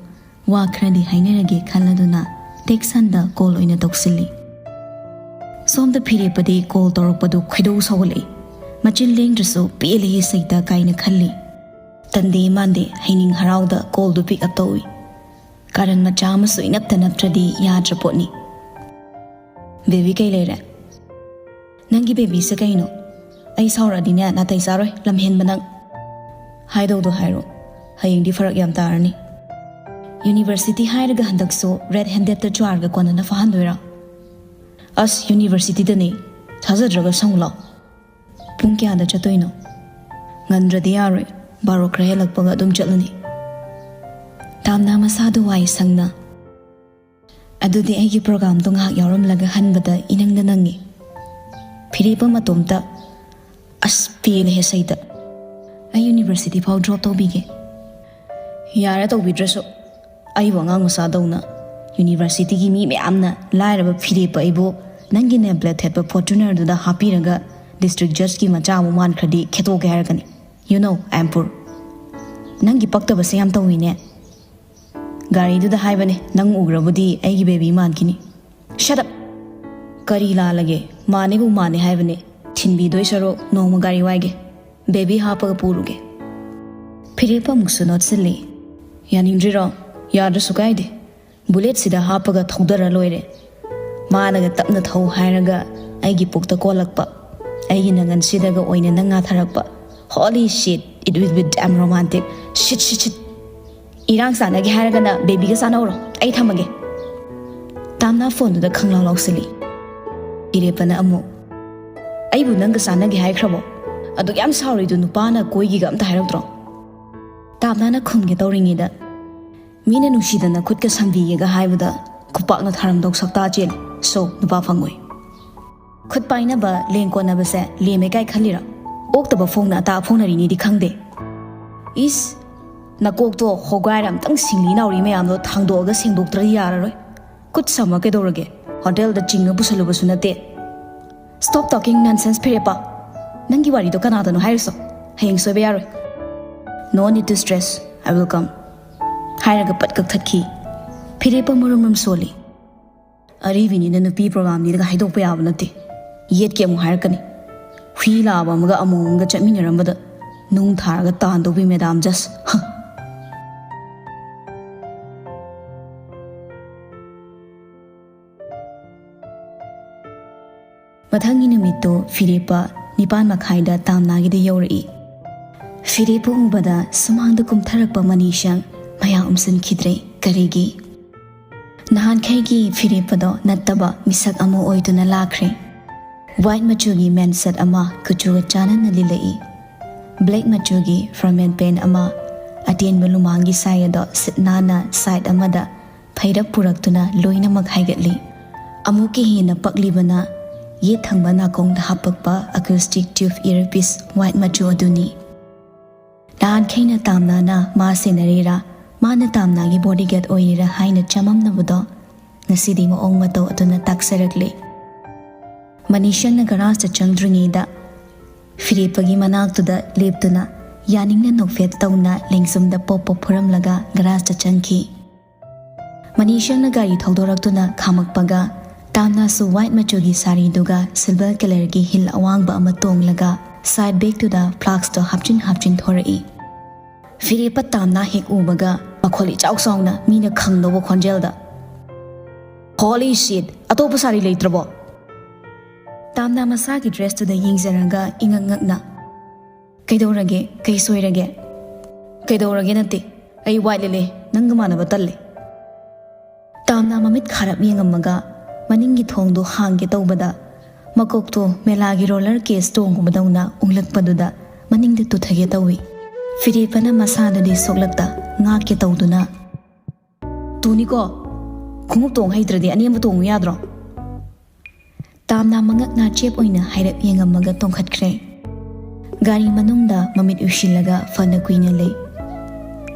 ꯋꯥ ꯈꯔꯗꯤ ꯍꯥꯏꯅꯔꯒꯦ ꯈꯜꯂꯗꯨꯅ ꯇꯦꯛꯁ ꯍꯟꯗ ꯀꯣꯜ ꯑꯣꯏꯅ ꯇꯧꯁꯤꯜꯂꯤ꯫ ꯁꯣꯝꯗ ꯐꯤꯔꯦꯞꯄꯗꯤ ꯀꯣꯜ ꯇꯧꯔꯛꯄꯗꯨ ꯈꯣꯏꯗꯧ ꯁꯥꯎꯒꯠꯂꯛꯏ꯫ ꯃꯆꯤꯟ ꯂꯦꯡꯗ꯭ꯔꯁꯨ ꯄꯦꯜꯂꯦꯍꯦ ꯁꯩꯇ ꯀꯥꯏꯅ ꯈꯜꯂꯤ꯫ ꯇꯟꯗꯦ ꯃꯥꯟꯗꯦ ꯍꯩꯅꯤꯡ ꯍꯔꯥꯎꯗ ꯀꯣꯜꯗꯨ ꯄꯤꯛ ꯑꯞ ꯇꯧꯏ꯫ ꯀꯥꯔꯟ ꯃꯆꯥ ꯑꯃꯁꯨ ꯏꯅꯞꯇ ꯅꯞꯇ꯭ꯔꯗꯤ ꯌꯥꯗ꯭ꯔ ꯄꯣꯠꯅꯤ꯫ "ꯕꯦꯕꯤ, ꯀꯩ ꯂꯩꯔꯦ? ꯅꯪꯒꯤ ꯕꯦꯕꯤꯁꯦ ꯀꯩꯅꯣ? ꯑꯩ ꯁꯥꯎꯔꯛꯑꯗꯤꯅꯦ ꯅꯥꯇꯩ ꯆꯥꯔꯣꯏ, ꯂꯝꯍꯦꯟꯕ ꯅꯪ꯫ ꯍꯥꯏꯗꯧꯗꯣ ꯍꯥꯏꯔꯣ, ꯍꯌꯦꯡꯗꯤ ꯐꯔꯛ ꯌꯥꯝ ꯇꯥꯔꯅꯤ꯫ ꯌꯨꯅꯤꯚꯔꯁꯤꯇꯤ ꯍꯥꯏꯔꯒ ꯍꯟꯗꯛꯁꯨ ꯔꯦꯗ ꯍꯦꯟꯗꯦꯗꯇ ꯖ꯭ꯋꯥꯔꯒ ꯀꯣꯟꯅꯅ ꯐꯥꯍꯟꯗꯣꯏꯔꯥ?" "ꯑꯁ, ꯌꯨꯅꯤꯚꯔꯁꯤꯇꯤꯗꯅꯦ, ꯊꯥꯖꯗ꯭ꯔꯒ ꯁꯪꯉꯨ ꯂꯥꯎ꯫ ꯄꯨꯡ ꯀꯌꯥꯗ ꯆꯠꯇꯣꯏꯅꯣ?" "ꯉꯟꯗ꯭ꯔꯗꯤ ꯌꯥꯔꯣꯏ, ꯕꯥꯔꯣ ꯈꯔ ꯍꯦꯜꯂꯛꯄꯒ ꯑꯗꯨꯝ ꯆꯠꯂꯅꯤ꯫" ꯇꯥꯝꯅ ꯃꯁꯥꯗꯨ ꯋꯥꯏ ꯁꯪꯅ, "ꯑꯗꯨꯗꯤ ꯑꯩꯒꯤ ꯄ꯭ꯔꯣꯒꯥꯝꯗꯣ ꯉꯥꯏꯍꯥꯛ ꯌꯥꯎꯔꯝꯂꯒ ꯍꯟꯕꯗ ꯏꯅꯪꯗ ꯅꯪꯉꯤ꯫" ꯐꯤꯔꯦꯞꯄ ꯃꯇꯣꯝꯇ, "ꯑꯁ, ꯄꯦꯜꯂꯦꯍꯦ ꯁꯩꯇ꯫ ꯑꯩ ꯌꯨꯅꯤꯚꯔꯁꯤꯇꯤ ꯐꯥꯎ ꯗ꯭ꯔꯣꯞ ꯇꯧꯕꯤꯒꯦ꯫" "ꯌꯥꯔꯦ, ꯇꯧꯕꯤꯗ꯭ꯔꯁꯨ꯫ ꯑꯩꯕꯨ ꯑꯉꯥꯡ ꯃꯆꯥꯗꯧꯅ ꯌꯨꯅꯤꯚꯔꯁꯤꯇꯤꯒꯤ ꯃꯤ ꯃꯌꯥꯝꯅ ꯂꯥꯏꯔꯕ ꯐꯤꯔꯦꯞꯄ ꯑꯩꯕꯨ ꯅꯪꯒꯤ ꯅꯦꯝ ꯄ꯭ꯂꯦꯠ ꯊꯦꯠꯄ ꯐꯣꯔꯆꯨꯅꯔꯗꯨꯗ ꯍꯥꯞꯄꯤꯔꯒ ꯗꯤꯁꯇ꯭ꯔꯤꯛ ꯖꯖꯀꯤ ꯃꯆꯥ ꯑꯃꯨꯛ ꯃꯥꯟꯈ꯭ꯔꯗꯤ ꯈꯦꯠꯇꯣꯛꯀꯦ ꯍꯥꯏꯔꯛꯀꯅꯤ꯫ You know, I am poor꯫ ꯅꯪꯒꯤ ꯄꯛꯇꯕꯁꯦ ꯌꯥꯝ ꯇꯧꯏꯅꯦ꯫ ꯒꯥꯔꯤꯗꯨꯗ ꯍꯥꯏꯕꯅꯦ, ꯅꯪ ꯎꯈ꯭ꯔꯕꯨꯗꯤ ꯑꯩꯒꯤ ꯕꯦꯕꯤ ꯃꯥꯟꯈꯤꯅꯤ꯫" "Shut up! ꯀꯔꯤ ꯂꯥꯜꯂꯒꯦ? ꯃꯥꯅꯦꯕꯨ ꯃꯥꯅꯦ ꯍꯥꯏꯕꯅꯦ꯫ ꯊꯤꯟꯕꯤꯗꯣꯏ ꯁꯔꯨꯛ ꯅꯣꯡꯃ ꯒꯥꯔꯤ ꯋꯥꯏꯒꯦ꯫ ꯕꯦꯕꯤ ꯍꯥꯞꯄꯒ ꯄꯨꯔꯨꯒꯦ꯫" ꯐꯤꯔꯦꯞꯄ ꯑꯃꯨꯛꯁꯨ ꯅꯣꯠꯁꯤꯜꯂꯤ꯫ "ꯌꯥꯅꯤꯡꯗ꯭ꯔꯤꯔꯣ? ꯌꯥꯗ꯭ꯔꯁꯨ ꯀꯥꯏꯗꯦ꯫ ꯕꯨꯂꯦꯠꯁꯤꯗ ꯍꯥꯞꯄꯒ ꯊꯧꯗꯔ ꯂꯣꯏꯔꯦ꯫" ꯃꯥꯅꯒ ꯇꯞꯅ ꯊꯧ ꯍꯥꯏꯔꯒ ꯑꯩꯒꯤ ꯄꯨꯛꯇ ꯀꯣꯜꯂꯛꯄ, ꯑꯩꯒꯤ ꯅꯪꯒꯟꯁꯤꯗꯒ ꯑꯣꯏꯅ ꯅꯪ ꯉꯥꯊꯔꯛꯄ꯫ Holy shit, it will be damn romantic. Shit, shit, shit. "ꯏꯔꯥꯡ ꯆꯥꯟꯅꯒꯦ ꯍꯥꯏꯔꯒꯅ ꯕꯦꯕꯤꯒ ꯆꯥꯟꯅꯧꯔꯣ, ꯑꯩ ꯊꯝꯃꯒꯦ꯫" ꯇꯥꯝꯅ ꯐꯣꯟꯗꯨꯗ ꯈꯪꯂꯥꯎ ꯂꯥꯎꯁꯤꯜꯂꯤ꯫ ꯐꯤꯔꯦꯞꯄꯅ ꯑꯃꯨꯛ, "ꯑꯩꯕꯨ ꯅꯪꯒ ꯆꯥꯟꯅꯒꯦ ꯍꯥꯏꯈ꯭ꯔꯕꯣ? ꯑꯗꯨꯛ ꯌꯥꯝ ꯁꯥꯎꯔꯤꯗꯨ ꯅꯨꯄꯥꯅ ꯀꯣꯏꯒꯤꯒ ꯑꯝꯇ ꯍꯥꯏꯔꯛꯇ꯭ꯔꯣ?" ꯇꯥꯝꯅꯥꯅ ꯈꯨꯝꯒꯦ ꯇꯧꯔꯤꯉꯩꯗ, "ꯃꯤꯅ ꯅꯨꯡꯁꯤꯗꯅ ꯈꯨꯠꯀ ꯁꯝꯕꯤꯒꯦꯒ ꯍꯥꯏꯕꯗ ꯈꯨꯄꯥꯛꯅ ꯊꯥꯔꯝꯗꯧ ꯁꯛꯇꯥ ꯆꯦꯜꯂꯤ꯫ So, ꯅꯨꯄꯥ ꯐꯪꯉꯣꯏ꯫" "ꯈꯨꯠ ꯄꯥꯏꯅꯕ, ꯂꯦꯡ ꯀꯣꯟꯅꯕꯁꯦ ꯂꯦꯝꯃꯦ ꯀꯥꯏ ꯈꯜꯂꯤꯔꯣ? ꯑꯣꯛꯇꯕ ꯐꯣꯡꯅ ꯑꯇꯥ ꯐꯣꯡꯅꯔꯤꯅꯤꯗꯤ ꯈꯪꯗꯦ꯫ ꯏꯁ, ꯅꯀꯣꯛꯇꯣ ꯍꯣꯒꯥꯏꯔ ꯑꯝꯇꯪ ꯁꯤꯡꯂꯤ ꯅꯥꯎꯔꯤ ꯃꯌꯥꯝꯗꯣ ꯊꯥꯡꯗꯣꯛꯑꯒ ꯁꯦꯡꯗꯣꯛꯇ꯭ꯔꯗꯤ ꯌꯥꯔꯔꯣꯏ꯫ ꯈꯨꯠ ꯁꯝꯃ ꯀꯩꯗꯧꯔꯒꯦ? ꯍꯣꯇꯦꯜꯗ ꯆꯤꯡꯉ ꯄꯨꯁꯜꯂꯨꯕꯁꯨ ꯅꯠꯇꯦ꯫ Stop talking nonsense, ꯐꯤꯔꯦꯞꯄ꯫ ꯅꯪꯒꯤ ꯋꯥꯔꯤꯗꯣ ꯀꯅꯥꯗꯅꯣ ꯍꯥꯏꯔꯨꯁꯣ꯫ ꯍꯌꯦꯡ ꯁꯣꯏꯕ ꯌꯥꯔꯣꯏ꯫ No need to stress, I will come꯫ ꯍꯥꯏꯔꯒ ꯄꯠ ꯀꯛꯊꯠꯈꯤ꯫ ꯐꯤꯔꯦꯞꯄ ꯃꯔꯨꯝ ꯃꯔꯨꯝ ꯁꯣꯜꯂꯤ꯫ ꯑꯔꯤꯕꯤꯅꯤꯅ ꯅꯨꯄꯤ programꯅꯤꯗꯒ ꯍꯥꯏꯗꯣꯛꯄ ꯌꯥꯕ ꯅꯠꯇꯦ꯫ ꯌꯦꯠꯀꯤ ꯑꯃꯨꯛ ꯍꯥꯏꯔꯛꯀꯅꯤ꯫ ꯍꯨꯏ ꯂꯥꯕ ꯑꯃꯒ ꯑꯃꯣꯝ ꯑꯃꯒ ꯆꯠꯃꯤꯟꯅꯔꯝꯕꯗ ꯅꯨꯡ ꯊꯥꯔꯒ ꯇꯥꯟꯗꯧꯕꯤ madam judge꯫ ꯍ꯫ ꯃꯊꯪꯒꯤ ꯅꯨꯃꯤꯠꯇꯨ ꯐꯤꯔꯦꯞꯄ ꯅꯤꯄꯥꯟ ꯃꯈꯥꯏꯗ ꯇꯥꯝꯅꯥꯒꯤꯗ ꯌꯧꯔꯛꯏ꯫ ꯐꯤꯔꯦꯞꯄ ꯎꯕꯗ ꯁꯨꯃꯥꯡꯗ ꯀꯨꯝꯊꯔꯛꯄ ꯃꯅꯤꯁꯪ ꯃꯌꯥ ꯎꯝꯁꯤꯟꯈꯤꯗ꯭ꯔꯦ꯫ ꯀꯔꯤꯒꯤ? ꯅꯍꯥꯟꯈꯩꯒꯤ ꯐꯤꯔꯦꯞꯄꯗꯣ ꯅꯠꯇꯕ ꯃꯤꯁꯛ ꯑꯃ ꯑꯣꯏꯗꯨꯅ ꯂꯥꯛꯈ꯭ꯔꯦ꯫ White ꯃꯆꯨꯒꯤ ꯃꯦꯟꯁꯦꯠ ꯑꯃ ꯀꯨꯆꯨꯒ ꯆꯥꯟꯅꯅ ꯂꯤꯜꯂꯛꯏ꯫ Black ꯃꯆꯨꯒꯤ formal pant ꯑꯃ, ꯑꯇꯦꯟꯕ ꯂꯨꯃꯥꯡꯒꯤ ꯁꯥꯏ ꯑꯗꯣ ꯁꯤꯠ ꯅꯥꯟꯅ side ꯑꯃꯗ ꯐꯩꯔꯞ ꯄꯨꯔꯛꯇꯨꯅ ꯂꯣꯏꯅꯃꯛ ꯍꯥꯏꯒꯠꯂꯤ꯫ ꯑꯃꯨꯛꯀ ꯍꯦꯟꯅ ꯄꯛꯂꯤꯕꯅ ꯌꯦꯠ ꯊꯪꯕ ꯅꯥꯀꯣꯡꯗ ꯍꯥꯞꯄꯛꯄ acoustic tube earpiece white ꯃꯆꯨ ꯑꯗꯨꯅꯤ꯫ ꯅꯍꯥꯟꯈꯩꯅ ꯇꯥꯝꯅꯥꯅ ꯃꯥ ꯁꯦꯟꯅꯔꯤꯔꯥ, ꯃꯥꯅ ꯇꯥꯝꯅꯥꯒꯤ bodyguard ꯑꯣꯏꯔꯤꯔꯥ ꯍꯥꯏꯅ ꯆꯃꯝꯅꯕꯗꯣ ꯉꯁꯤꯗꯤ ꯃꯑꯣꯡ ꯃꯇꯧ ꯑꯗꯨꯅ ꯇꯥꯛꯆꯔꯛꯂꯦ꯫ ꯃꯅꯤꯁꯪꯅ garageꯇ ꯆꯪꯗ꯭ꯔꯤꯉꯩꯗ ꯐꯤꯔꯦꯞꯄꯒꯤ ꯃꯅꯥꯛꯇꯨꯗ ꯂꯦꯞꯇꯨꯅ ꯌꯥꯅꯤꯡꯅ ꯅꯣꯛꯐꯦꯠ ꯇꯧꯅ ꯂꯦꯡꯖꯨꯝꯗ ꯄꯣꯞ ꯄꯣꯞ ꯐꯨꯔꯝꯂꯒ garageꯇ ꯆꯪꯈꯤ꯫ ꯃꯅꯤꯁꯪꯅ ꯒꯥꯔꯤ ꯊꯧꯗꯣꯔꯛꯇꯨꯅ ꯈꯥꯝꯃꯛꯄꯒ ꯇꯥꯝꯅꯥꯁꯨ white ꯃꯆꯨꯒꯤ ꯁꯥꯔꯤꯗꯨꯒ silver colourꯒꯤ heel ꯑꯋꯥꯡꯕ ꯑꯃ ꯇꯣꯡꯂꯒ side bagꯇꯨꯗ flaskꯇꯣ ꯍꯥꯞꯆꯤꯟ ꯍꯥꯞꯆꯤꯟ ꯊꯣꯔꯛꯏ꯫ ꯐꯤꯔꯦꯞꯄ ꯇꯥꯝꯅꯥ ꯍꯦꯛ ꯎꯕꯒ ꯃꯈꯣꯜ ꯏꯆꯥꯎ ꯆꯥꯎꯅ ꯃꯤꯅ ꯈꯪꯗꯧꯕ ꯈꯣꯟꯖꯦꯜꯗ, "Holy shit! ꯑꯇꯣꯞꯄ ꯁꯥꯔꯤ ꯂꯩꯇ꯭ꯔꯕꯣ?" ꯇꯥꯝꯅꯥ ꯃꯁꯥꯒꯤ dressꯇꯨꯗ ꯌꯦꯡꯖꯔꯒ ꯏꯉꯛ ꯉꯛꯅ, "ꯀꯩꯗꯧꯔꯒꯦ? ꯀꯩ ꯁꯣꯏꯔꯒꯦ?" "ꯀꯩꯗꯧꯔꯒꯦ ꯅꯠꯇꯦ, ꯑꯩ white ꯂꯤꯠꯂꯦ, ꯅꯪꯒ ꯃꯥꯟꯅꯕ ꯇꯜꯂꯦ꯫" ꯇꯥꯝꯅꯥ ꯃꯃꯤꯠ ꯈꯥꯔꯞ ꯌꯦꯡꯉꯝꯃꯒ ꯃꯅꯤꯡꯒꯤ ꯊꯣꯡꯗꯨ ꯍꯥꯡꯒꯦ ꯇꯧꯕꯗ ꯃꯀꯣꯛꯇꯣ ꯃꯦꯂꯥꯒꯤ roller case ꯇꯣꯡꯉꯨꯕꯗꯧꯅ ꯎꯪꯂꯛꯄꯗꯨꯗ ꯃꯅꯤꯡꯗ ꯇꯨꯊꯒꯦ ꯇꯧꯏ꯫ ꯐꯤꯔꯦꯞꯄꯅ ꯃꯁꯥꯗꯨꯗꯤ ꯁꯣꯛꯂꯛꯇ ꯉꯥꯛꯀꯦ ꯇꯧꯗꯨꯅ, "ꯇꯨꯅꯤꯀꯣ, ꯈꯣꯡꯎꯞ ꯇꯣꯡ ꯍꯩꯇ꯭ꯔꯗꯤ ꯑꯅꯦꯝꯕ ꯇꯣꯡꯉꯨ ꯌꯥꯗ꯭ꯔꯣ?" ꯇꯥꯝꯅꯥ ꯃꯉꯛ ꯅꯥꯆꯦꯞ ꯑꯣꯏꯅ ꯍꯥꯏꯔꯞ ꯌꯦꯡꯉꯝꯃꯒ ꯇꯣꯡꯈꯠꯈ꯭ꯔꯦ꯫ ꯒꯥꯔꯤ ꯃꯅꯨꯡꯗ ꯃꯃꯤꯠ ꯎꯏꯁꯤꯜꯂꯒ ꯐꯅ ꯀꯨꯏꯅ ꯂꯩ꯫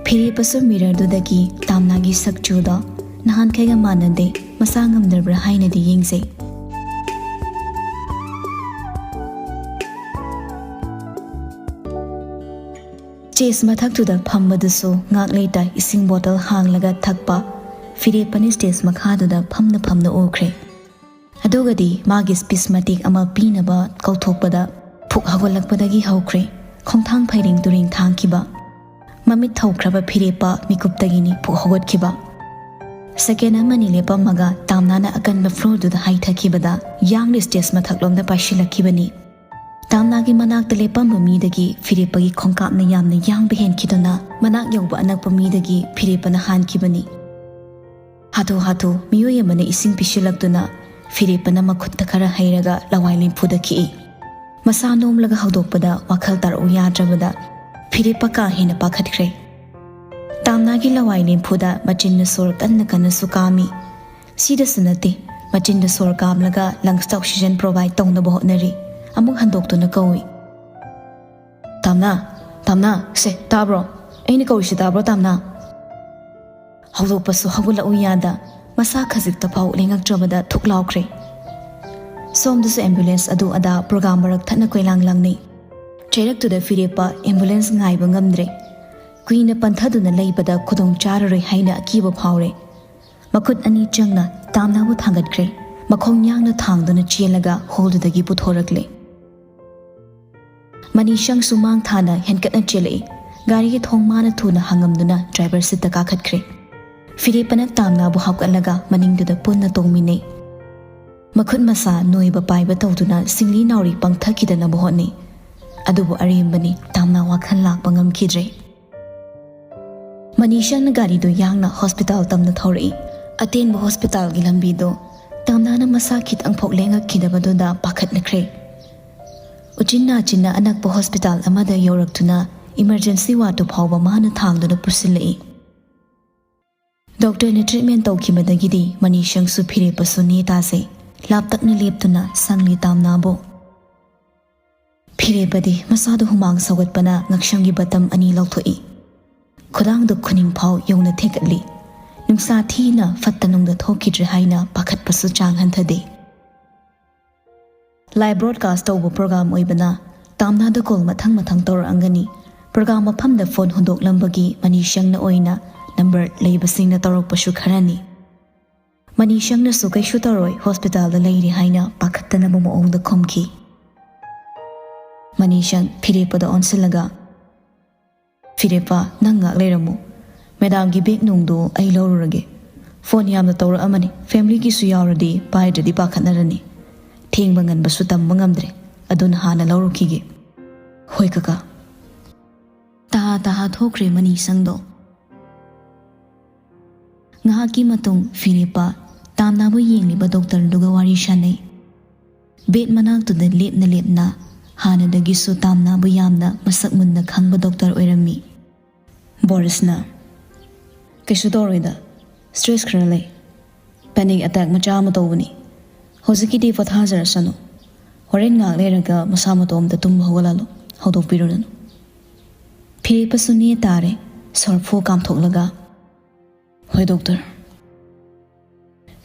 ꯐꯤꯔꯦꯞꯄꯁꯨ ꯃꯤꯔꯔꯗꯨꯗꯒꯤ ꯇꯥꯝꯅꯥꯒꯤ ꯁꯛꯆꯨꯗꯣ ꯅꯍꯥꯟꯈꯩꯒ ꯃꯥꯟꯅꯗꯦ, ꯃꯁꯥ ꯉꯝꯗ꯭ꯔꯕ꯭ꯔꯥ ꯍꯥꯏꯅꯗꯤ ꯌꯦꯡꯖꯩ꯫ ꯆꯦꯁ ꯃꯊꯛꯇꯨꯗ ꯐꯝꯕꯗꯨꯁꯨ ꯉꯥꯛ ꯂꯩꯇ ꯏꯁꯤꯡ ꯕꯣꯇꯜ ꯍꯥꯡꯂꯒ ꯊꯛꯄ ꯐꯤꯔꯦꯞꯄꯅ ꯁ꯭ꯇꯦꯖ ꯃꯈꯥꯗꯨꯗ ꯐꯝꯅ ꯐꯝꯅ ꯎꯈ꯭ꯔꯦ꯫ ꯑꯗꯨꯒꯗꯤ ꯃꯥꯒꯤ ꯁ꯭ꯄꯤꯆ ꯃꯇꯦꯛ ꯑꯃ ꯄꯤꯅꯕ ꯀꯧꯊꯣꯛꯄꯗ ꯐꯨꯛ ꯍꯧꯒꯠꯂꯛꯄꯗꯒꯤ ꯍꯧꯈ꯭ꯔꯦ ꯈꯣꯡꯊꯥꯡ ꯐꯩꯔꯦꯡ ꯇꯨꯔꯦꯡ ꯊꯥꯡꯈꯤꯕ꯫ ꯃꯃꯤꯠ ꯊꯧꯈ꯭ꯔꯕ ꯐꯤꯔꯦꯞꯄ ꯃꯤꯀꯨꯞꯇꯒꯤꯅꯤ ꯐꯨꯛ ꯍꯧꯒꯠꯈꯤꯕ꯫ ꯁꯦꯀꯦꯟ ꯑꯃꯅꯤ ꯂꯦꯞꯄꯝꯃꯒ ꯇꯥꯝꯅꯥꯅ ꯑꯀꯟꯕ ꯐ꯭ꯂꯣꯔꯗꯨꯗ ꯍꯥꯏꯊꯈꯤꯕꯗ ꯌꯥꯡꯅ ꯁ꯭ꯇꯦꯖ ꯃꯊꯛꯂꯣꯝꯗ ꯄꯥꯏꯁꯤꯜꯂꯛꯈꯤꯕꯅꯤ꯫ ꯇꯥꯝꯅꯥꯒꯤ ꯃꯅꯥꯛꯇ ꯂꯦꯞꯄꯝꯕ ꯃꯤꯗꯒꯤ ꯐꯤꯔꯦꯞꯄꯒꯤ ꯈꯣꯡꯀꯥꯞꯅ ꯌꯥꯝꯅ ꯌꯥꯡꯕ ꯍꯦꯟꯈꯤꯗꯨꯅ ꯃꯅꯥꯛ ꯌꯧꯕ ꯑꯅꯛꯄ ꯃꯤꯗꯒꯤ ꯐꯤꯔꯦꯞꯄꯅ ꯍꯥꯟꯈꯤꯕꯅꯤ꯫ ꯍꯥꯊꯨ ꯍꯥꯊꯨ ꯃꯤꯑꯣꯏ ꯑꯃꯅ ꯏꯁꯤꯡ ꯄꯤꯁꯤꯜꯂꯛꯇꯨꯅ ꯐꯤꯔꯦꯞꯄꯅ ꯃꯈꯨꯠꯇ ꯈꯔ ꯍꯩꯔꯒ ꯂꯋꯥꯏ ꯂꯦꯝꯐꯨꯗ ꯈꯤꯛꯏ꯫ ꯃꯁꯥ ꯅꯣꯝꯂꯒ ꯍꯧꯗꯣꯛꯄꯗ ꯋꯥꯈꯜ ꯇꯥꯔꯛꯎ ꯌꯥꯗ꯭ꯔꯕꯗ ꯐꯤꯔꯦꯞꯄ ꯀꯥ ꯍꯦꯟꯅ ꯄꯥꯈꯠꯈ꯭ꯔꯦ꯫ ꯇꯥꯝꯅꯥꯒꯤ ꯂꯋꯥꯏ ꯂꯦꯝꯐꯨꯗ ꯃꯆꯤꯟꯅ ꯁꯣꯔ ꯀꯟꯅ ꯀꯟꯅꯁꯨ ꯀꯥꯝꯃꯤ꯫ ꯁꯤꯗꯁꯨ ꯅꯠꯇꯦ, ꯃꯆꯤꯟꯗ ꯁꯣꯔ ꯀꯥꯝꯂꯒ ꯂꯪꯁꯇ ꯑꯣꯛꯁꯤꯖꯦꯟ ꯄ꯭ꯔꯣꯚꯥꯏꯗ ꯇꯧꯅꯕ ꯍꯣꯠꯅꯔꯤ꯫ ꯑꯃꯨꯛ ꯍꯟꯗꯣꯛꯇꯨꯅ ꯀꯧꯏ꯫ "ꯇꯥꯝꯅꯥ, ꯇꯥꯝꯅꯥ, ꯁꯦ ꯇꯥꯕ꯭ꯔꯣ? ꯑꯩꯅ ꯀꯧꯔꯤꯁꯤ ꯇꯥꯕ꯭ꯔꯣ ꯇꯥꯝꯅꯥ?" ꯍꯧꯗꯣꯛꯄꯁꯨ ꯍꯧꯒꯠꯂꯛꯎ ꯌꯥꯗ ꯃꯁꯥ ꯈꯖꯤꯛꯇ ꯐꯥꯎ ꯂꯦꯡꯉꯛꯇ꯭ꯔꯕꯗ ꯊꯨꯛ ꯂꯥꯎꯈ꯭ꯔꯦ꯫ ꯁꯣꯝꯗꯁꯨ ꯑꯦꯝꯕꯨꯂꯦꯟꯁ ꯑꯗꯨ ꯑꯗꯥ ꯄ꯭ꯔꯣꯒꯥꯝ ꯃꯔꯛ ꯊꯠꯅ ꯀꯣꯏꯂꯥꯡ ꯂꯥꯡꯅꯩ꯫ ꯆꯩꯔꯛꯇꯨꯗ ꯐꯤꯔꯦꯞꯄ ꯑꯦꯝꯕꯨꯂꯦꯟꯁ ꯉꯥꯏꯕ ꯉꯝꯗ꯭ꯔꯦ꯫ ꯀꯨꯏꯅ ꯄꯟꯊꯗꯨꯅ ꯂꯩꯕꯗ ꯈꯨꯗꯣꯡ ꯆꯥꯔꯔꯣꯏ ꯍꯥꯏꯅ ꯑꯀꯤꯕ ꯐꯥꯎꯔꯦ꯫ ꯃꯈꯨꯠ ꯑꯅꯤ ꯆꯪꯅ ꯇꯥꯝꯅꯥꯕꯨ ꯊꯥꯡꯒꯠꯈ꯭ꯔꯦ꯫ ꯃꯈꯣꯡ ꯌꯥꯡꯅ ꯊꯥꯡꯗꯨꯅ ꯆꯦꯜꯂꯒ ꯍꯣꯜꯗꯨꯗꯒꯤ ꯄꯨꯊꯣꯔꯛꯂꯦ꯫ ꯃꯅꯤꯁꯪꯁꯨ ꯃꯥꯡ ꯊꯥꯅ ꯍꯦꯟꯀꯠꯅ ꯆꯦꯜꯂꯛꯏ꯫ ꯒꯥꯔꯤꯒꯤ ꯊꯣꯡ ꯃꯥꯅ ꯊꯨꯅ ꯍꯥꯡꯉꯝꯗꯨꯅ ꯗ꯭ꯔꯥꯏꯚꯔ ꯁꯤꯠꯇ ꯀꯥꯈꯠꯈ꯭ꯔꯦ꯫ ꯐꯤꯔꯦꯞꯄꯅ ꯇꯥꯝꯅꯥꯕꯨ ꯍꯥꯞꯀꯠꯂꯒ ꯃꯅꯤꯡꯗꯨꯗ ꯄꯨꯟꯅ ꯇꯣꯡꯃꯤꯟꯅꯩ꯫ ꯃꯈꯨꯠ ꯃꯁꯥ ꯅꯣꯏꯕ ꯄꯥꯏꯕ ꯇꯧꯗꯨꯅ ꯁꯤꯡꯂꯤ ꯅꯥꯎꯔꯤ ꯄꯪꯊꯈꯤꯗꯅꯕ ꯍꯣꯠꯅꯩ꯫ ꯑꯗꯨꯕꯨ ꯑꯔꯦꯝꯕꯅꯤ, ꯇꯥꯝꯅꯥ ꯋꯥꯈꯜ ꯂꯥꯛꯄ ꯉꯝꯈꯤꯗ꯭ꯔꯦ꯫ ꯃꯅꯤꯁꯪꯅ ꯒꯥꯔꯤꯗꯨ ꯌꯥꯡꯅ ꯍꯣꯁꯄꯤꯇꯥꯜ ꯇꯝꯅ ꯊꯧꯔꯛꯏ꯫ ꯑꯇꯦꯟꯕ ꯍꯣꯁꯄꯤꯇꯥꯜꯒꯤ ꯂꯝꯕꯤꯗꯣ ꯇꯥꯝꯅꯥꯅ ꯃꯁꯥ ꯈꯤꯇꯪ ꯐꯥꯎ ꯂꯦꯡꯉꯛꯈꯤꯗꯕꯗꯨꯗ ꯄꯥꯈꯠꯅꯈ꯭ꯔꯦ꯫ ꯎꯆꯤꯟ ꯅꯥꯆꯤꯟꯅ ꯑꯅꯛꯄ ꯍꯣꯁꯄꯤꯇꯥꯜ ꯑꯃꯗ ꯌꯧꯔꯛꯇꯨꯅ ꯏꯃꯔꯖꯦꯟꯁꯤ ꯋꯥꯔꯗꯇꯨ ꯐꯥꯎꯕ ꯃꯥꯅ ꯊꯥꯡꯗꯨꯅ ꯄꯨꯁꯤꯜꯂꯛꯏ꯫ ꯗꯣꯛꯇꯔꯅ ꯇ꯭ꯔꯤꯠꯃꯦꯟ ꯇꯧꯈꯤꯕꯗꯒꯤꯗꯤ ꯃꯅꯤꯁꯪꯁꯨ ꯐꯤꯔꯦꯞꯄꯁꯨ ꯅꯦ ꯇꯥꯖꯩ꯫ ꯂꯥꯞꯇꯛꯅ ꯂꯦꯞꯇꯨꯅ ꯁꯪꯂꯤ ꯇꯥꯝꯅꯥꯕꯨ꯫ ꯐꯤꯔꯦꯞꯄꯗꯤ ꯃꯁꯥꯗ ꯍꯨꯃꯥꯡ ꯁꯧꯒꯠꯄꯅ ꯉꯛꯁꯝꯒꯤ ꯕꯇꯝ ꯑꯅꯤ ꯂꯧꯊꯣꯛꯏ꯫ ꯈꯨꯗꯥꯡꯗꯨ ꯈꯨꯅꯤꯡꯐꯥꯎ ꯌꯧꯅ ꯊꯦꯛꯀꯠꯂꯤ꯫ ꯅꯨꯡꯁꯥ ꯊꯤꯅ ꯐꯠꯇ ꯅꯨꯡꯗ ꯊꯣꯛꯈꯤꯗ꯭ꯔꯦ ꯍꯥꯏꯅ ꯄꯥꯈꯠꯄꯁꯨ ꯆꯥꯡ ꯍꯟꯊꯗꯦ꯫ ꯂꯥꯏꯚ ꯕ꯭ꯔꯣꯗꯀꯥꯁ ꯇꯧꯕ ꯄ꯭ꯔꯣꯒ꯭ꯔꯥꯝ ꯑꯣꯏꯕꯅ ꯇꯥꯝꯅꯥꯗ ꯀꯣꯜ ꯃꯊꯪ ꯃꯊꯪ ꯇꯧꯔꯛꯑꯝꯒꯅꯤ꯫ ꯄ꯭ꯔꯣꯒ꯭ꯔꯥꯝ ꯃꯐꯝꯗ ꯐꯣꯟ ꯍꯨꯟꯗꯣꯛꯂꯝꯕꯒꯤ ꯃꯅꯤꯁꯪꯅ ꯑꯣꯏꯅ ꯅꯝꯕꯔ ꯂꯩꯕꯁꯤꯡꯅ ꯇꯧꯔꯛꯄꯁꯨ ꯈꯔꯅꯤ꯫ ꯃꯅꯤꯁꯪꯅꯁꯨ ꯀꯩꯁꯨ ꯇꯧꯔꯣꯏ, ꯍꯣꯁꯄꯤꯇꯥꯜꯗ ꯂꯩꯔꯤ ꯍꯥꯏꯅ ꯄꯥꯈꯠꯇꯅꯕ ꯃꯑꯣꯡꯗ ꯈꯨꯝꯈꯤ꯫ ꯃꯅꯤꯁꯪ ꯐꯤꯔꯦꯞꯄꯗ ꯑꯣꯟꯁꯤꯜꯂꯒ, "ꯐꯤꯔꯦꯞꯄ, ꯅꯪ ꯉꯥꯛ ꯂꯩꯔꯝꯃꯨ꯫ ꯃꯦꯗꯥꯝꯒꯤ ꯕꯦꯒ ꯅꯨꯡꯗꯨ ꯑꯩ ꯂꯧꯔꯨꯔꯒꯦ꯫ ꯐꯣꯟ ꯌꯥꯝꯅ ꯇꯧꯔꯛꯑꯃꯅꯤ, ꯐꯦꯃꯤꯂꯤꯒꯤꯁꯨ ꯌꯥꯎꯔꯗꯤ ꯄꯥꯏꯗ꯭ꯔꯗꯤ ꯄꯥꯈꯠꯅꯔꯅꯤ꯫ ꯊꯦꯡꯕ ꯉꯟꯕꯁꯨ ꯇꯝꯕ ꯉꯝꯗ꯭ꯔꯦ, ꯑꯗꯨꯅ ꯍꯥꯟꯅ ꯂꯧꯔꯨꯈꯤꯒꯦ꯫" "ꯍꯣꯏ ꯀꯀꯥ꯫" ꯇꯍꯥ ꯇꯍꯥ ꯊꯣꯛꯈ꯭ꯔꯦ ꯃꯅꯤꯁꯪꯗꯣ꯫ ꯉꯥꯏꯍꯥꯛꯀꯤ ꯃꯇꯨꯡ ꯐꯤꯔꯦꯞꯄ ꯇꯥꯝꯅꯥꯕꯨ ꯌꯦꯡꯂꯤꯕ ꯗꯣꯛꯇꯔꯗꯨꯒ ꯋꯥꯔꯤ ꯁꯥꯟꯅꯩ꯫ ꯕꯦꯗ ꯃꯅꯥꯛꯇꯨꯗ ꯂꯦꯞꯅ ꯂꯦꯞꯅ ꯍꯥꯟꯅꯗꯒꯤꯁꯨ ꯇꯥꯝꯅꯥꯕꯨ ꯌꯥꯝꯅ ꯃꯁꯛ ꯃꯨꯟꯅ ꯈꯪꯕ ꯗꯣꯛꯇꯔ ꯑꯣꯏꯔꯝꯃꯤ꯫ ꯕꯣꯔꯤꯁꯅ, "ꯀꯩꯁꯨ ꯇꯧꯔꯣꯏꯗ, ꯁ꯭ꯇ꯭ꯔꯦꯁ ꯈꯔ ꯂꯩ꯫ ꯄꯦꯅꯤꯛ ꯑꯦꯇꯦꯛ ꯃꯆꯥ ꯑꯃ ꯇꯧꯕꯅꯤ꯫ ꯍꯧꯖꯤꯛꯀꯤꯗꯤ ꯄꯣꯊꯥꯖꯔꯁꯅꯨ꯫ ꯍꯣꯔꯦꯟ ꯉꯥꯏꯍꯥꯛ ꯂꯩꯔꯒ ꯃꯁꯥ ꯃꯇꯣꯝꯇ ꯇꯨꯝꯕ ꯍꯧꯒꯠꯂꯛꯂꯣ, ꯍꯧꯗꯣꯛꯄꯤꯔꯨꯔꯅꯨ꯫" ꯐꯤꯔꯦꯞꯄꯁꯨ ꯅꯦ ꯇꯥꯔꯦ, ꯁꯣꯔ ꯐꯨ ꯀꯥꯝꯊꯣꯛꯂꯒ, "ꯍꯣꯏ ꯗꯣꯛꯇꯔ꯫"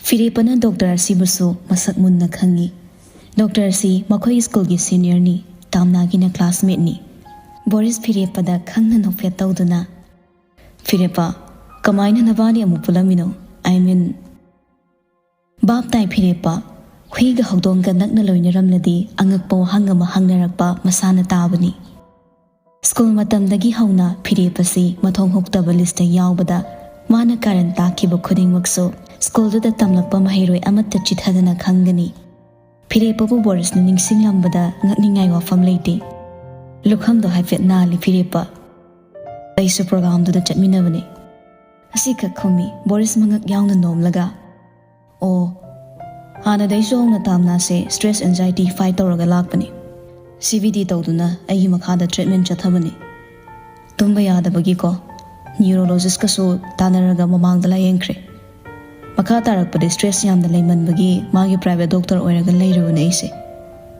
ꯐꯤꯔꯦꯞꯄꯅ ꯗꯣꯛꯇꯔ ꯑꯁꯤꯕꯨꯁꯨ ꯃꯁꯛ ꯃꯨꯟꯅ ꯈꯪꯏ꯫ ꯗꯣꯛꯇꯔ ꯑꯁꯤ ꯃꯈꯣꯏ ꯁ꯭ꯀꯨꯜꯒꯤ ꯁꯤꯅꯤꯌꯔꯅꯤ, ꯇꯥꯝꯅꯥꯒꯤꯅ ꯀ꯭ꯂꯥꯁꯃꯦꯠꯅꯤ꯫ ꯕꯣꯔꯤꯁ ꯐꯤꯔꯦꯞꯄꯗ ꯈꯪꯅ ꯅꯣꯛꯐꯦꯠ ꯇꯧꯗꯨꯅ, "ꯐꯤꯔꯦꯞꯄ, ꯀꯃꯥꯏꯅ ꯅꯕꯥꯅꯤ ꯑꯃꯨꯛ ꯄꯨꯜꯂꯝꯃꯤꯅꯣ? I mean..." ꯚꯥꯞ ꯇꯥꯏ ꯐꯤꯔꯦꯞꯄ꯫ ꯍꯨꯏꯒ ꯍꯧꯗꯣꯡꯒ ꯅꯛꯅ ꯂꯣꯏꯅꯔꯝꯂꯗꯤ ꯑꯉꯛꯄ ꯋꯥꯍꯪ ꯑꯃ ꯍꯪꯅꯔꯛꯄ ꯃꯁꯥꯅ ꯇꯥꯕꯅꯤ꯫ ꯁ꯭ꯀꯨꯜ ꯃꯇꯝꯗꯒꯤ ꯍꯧꯅ ꯐꯤꯔꯦꯞꯄꯁꯤ ꯃꯊꯣꯡ ꯍꯨꯛꯇꯕ ꯂꯤꯁꯇ ꯌꯥꯎꯕꯗ ꯃꯥꯅ ꯀꯥꯔꯟ ꯇꯥꯈꯤꯕ ꯈꯨꯗꯤꯡꯃꯛꯁꯨ ꯁ꯭ꯀꯨꯜꯗꯨꯗ ꯇꯝꯂꯛꯄ ꯃꯍꯩꯔꯣꯏ ꯑꯃꯠꯇ ꯆꯤꯊꯗꯅ ꯈꯪꯒꯅꯤ꯫ ꯐꯤꯔꯦꯞꯄꯕꯨ ꯕꯣꯔꯤꯁꯅ ꯅꯤꯡꯁꯤꯡꯂꯝꯕꯗ ꯉꯛꯅꯤꯡꯉꯥꯏ ꯋꯥꯐꯝ ꯂꯩꯇꯦ꯫ ꯂꯨꯈꯝꯗꯣ ꯍꯥꯏꯐꯦꯠ ꯅꯥꯜꯂꯤ ꯐꯤꯔꯦꯞꯄ꯫ "ꯑꯩꯁꯨ ꯄ꯭ꯔꯣꯒ꯭ꯔꯥꯝꯗꯨꯗ ꯆꯠꯃꯤꯟꯅꯕꯅꯤ꯫" ꯑꯁꯤꯈꯛ ꯈꯨꯝꯃꯤ ꯕꯣꯔꯤꯁ ꯃꯉꯛ ꯌꯥꯎꯅ ꯅꯣꯝꯂꯒ꯫ "ꯑꯣ, ꯍꯥꯟꯅꯗꯩꯁꯨ ꯍꯧꯅ ꯇꯥꯝꯅꯥꯁꯦ ꯁ꯭ꯇ꯭ꯔꯦꯁ ꯑꯦꯟꯖꯥꯏꯇꯤ ꯐꯥꯏꯠ ꯇꯧꯔꯒ ꯂꯥꯛꯄꯅꯤ꯫ ꯁꯤ ꯕꯤ ꯗꯤ ꯇꯧꯗꯨꯅ ꯑꯩꯒꯤ ꯃꯈꯥꯗ ꯇ꯭ꯔꯤꯠꯃꯦꯟ ꯆꯠꯊꯕꯅꯤ꯫ ꯇꯨꯝꯕ ꯌꯥꯗꯕꯒꯤꯀꯣ, ꯅ꯭ꯌꯨꯔꯣꯂꯣꯖꯤꯁꯀꯁꯨ ꯇꯥꯟꯅꯔꯒ ꯃꯃꯥꯡꯗ ꯂꯥꯌꯦꯡꯈ꯭ꯔꯦ꯫ ꯃꯈꯥ ꯇꯥꯔꯛꯄꯗ ꯁ꯭ꯇ꯭ꯔꯦꯁ ꯌꯥꯝꯅ ꯂꯩꯃꯟꯕꯒꯤ ꯃꯥꯒꯤ ꯄ꯭ꯔꯥꯏꯚꯦꯠ ꯗꯣꯛꯇꯔ ꯑꯣꯏꯔꯒ ꯂꯩꯔꯨꯕꯅꯦ ꯑꯩꯁꯦ꯫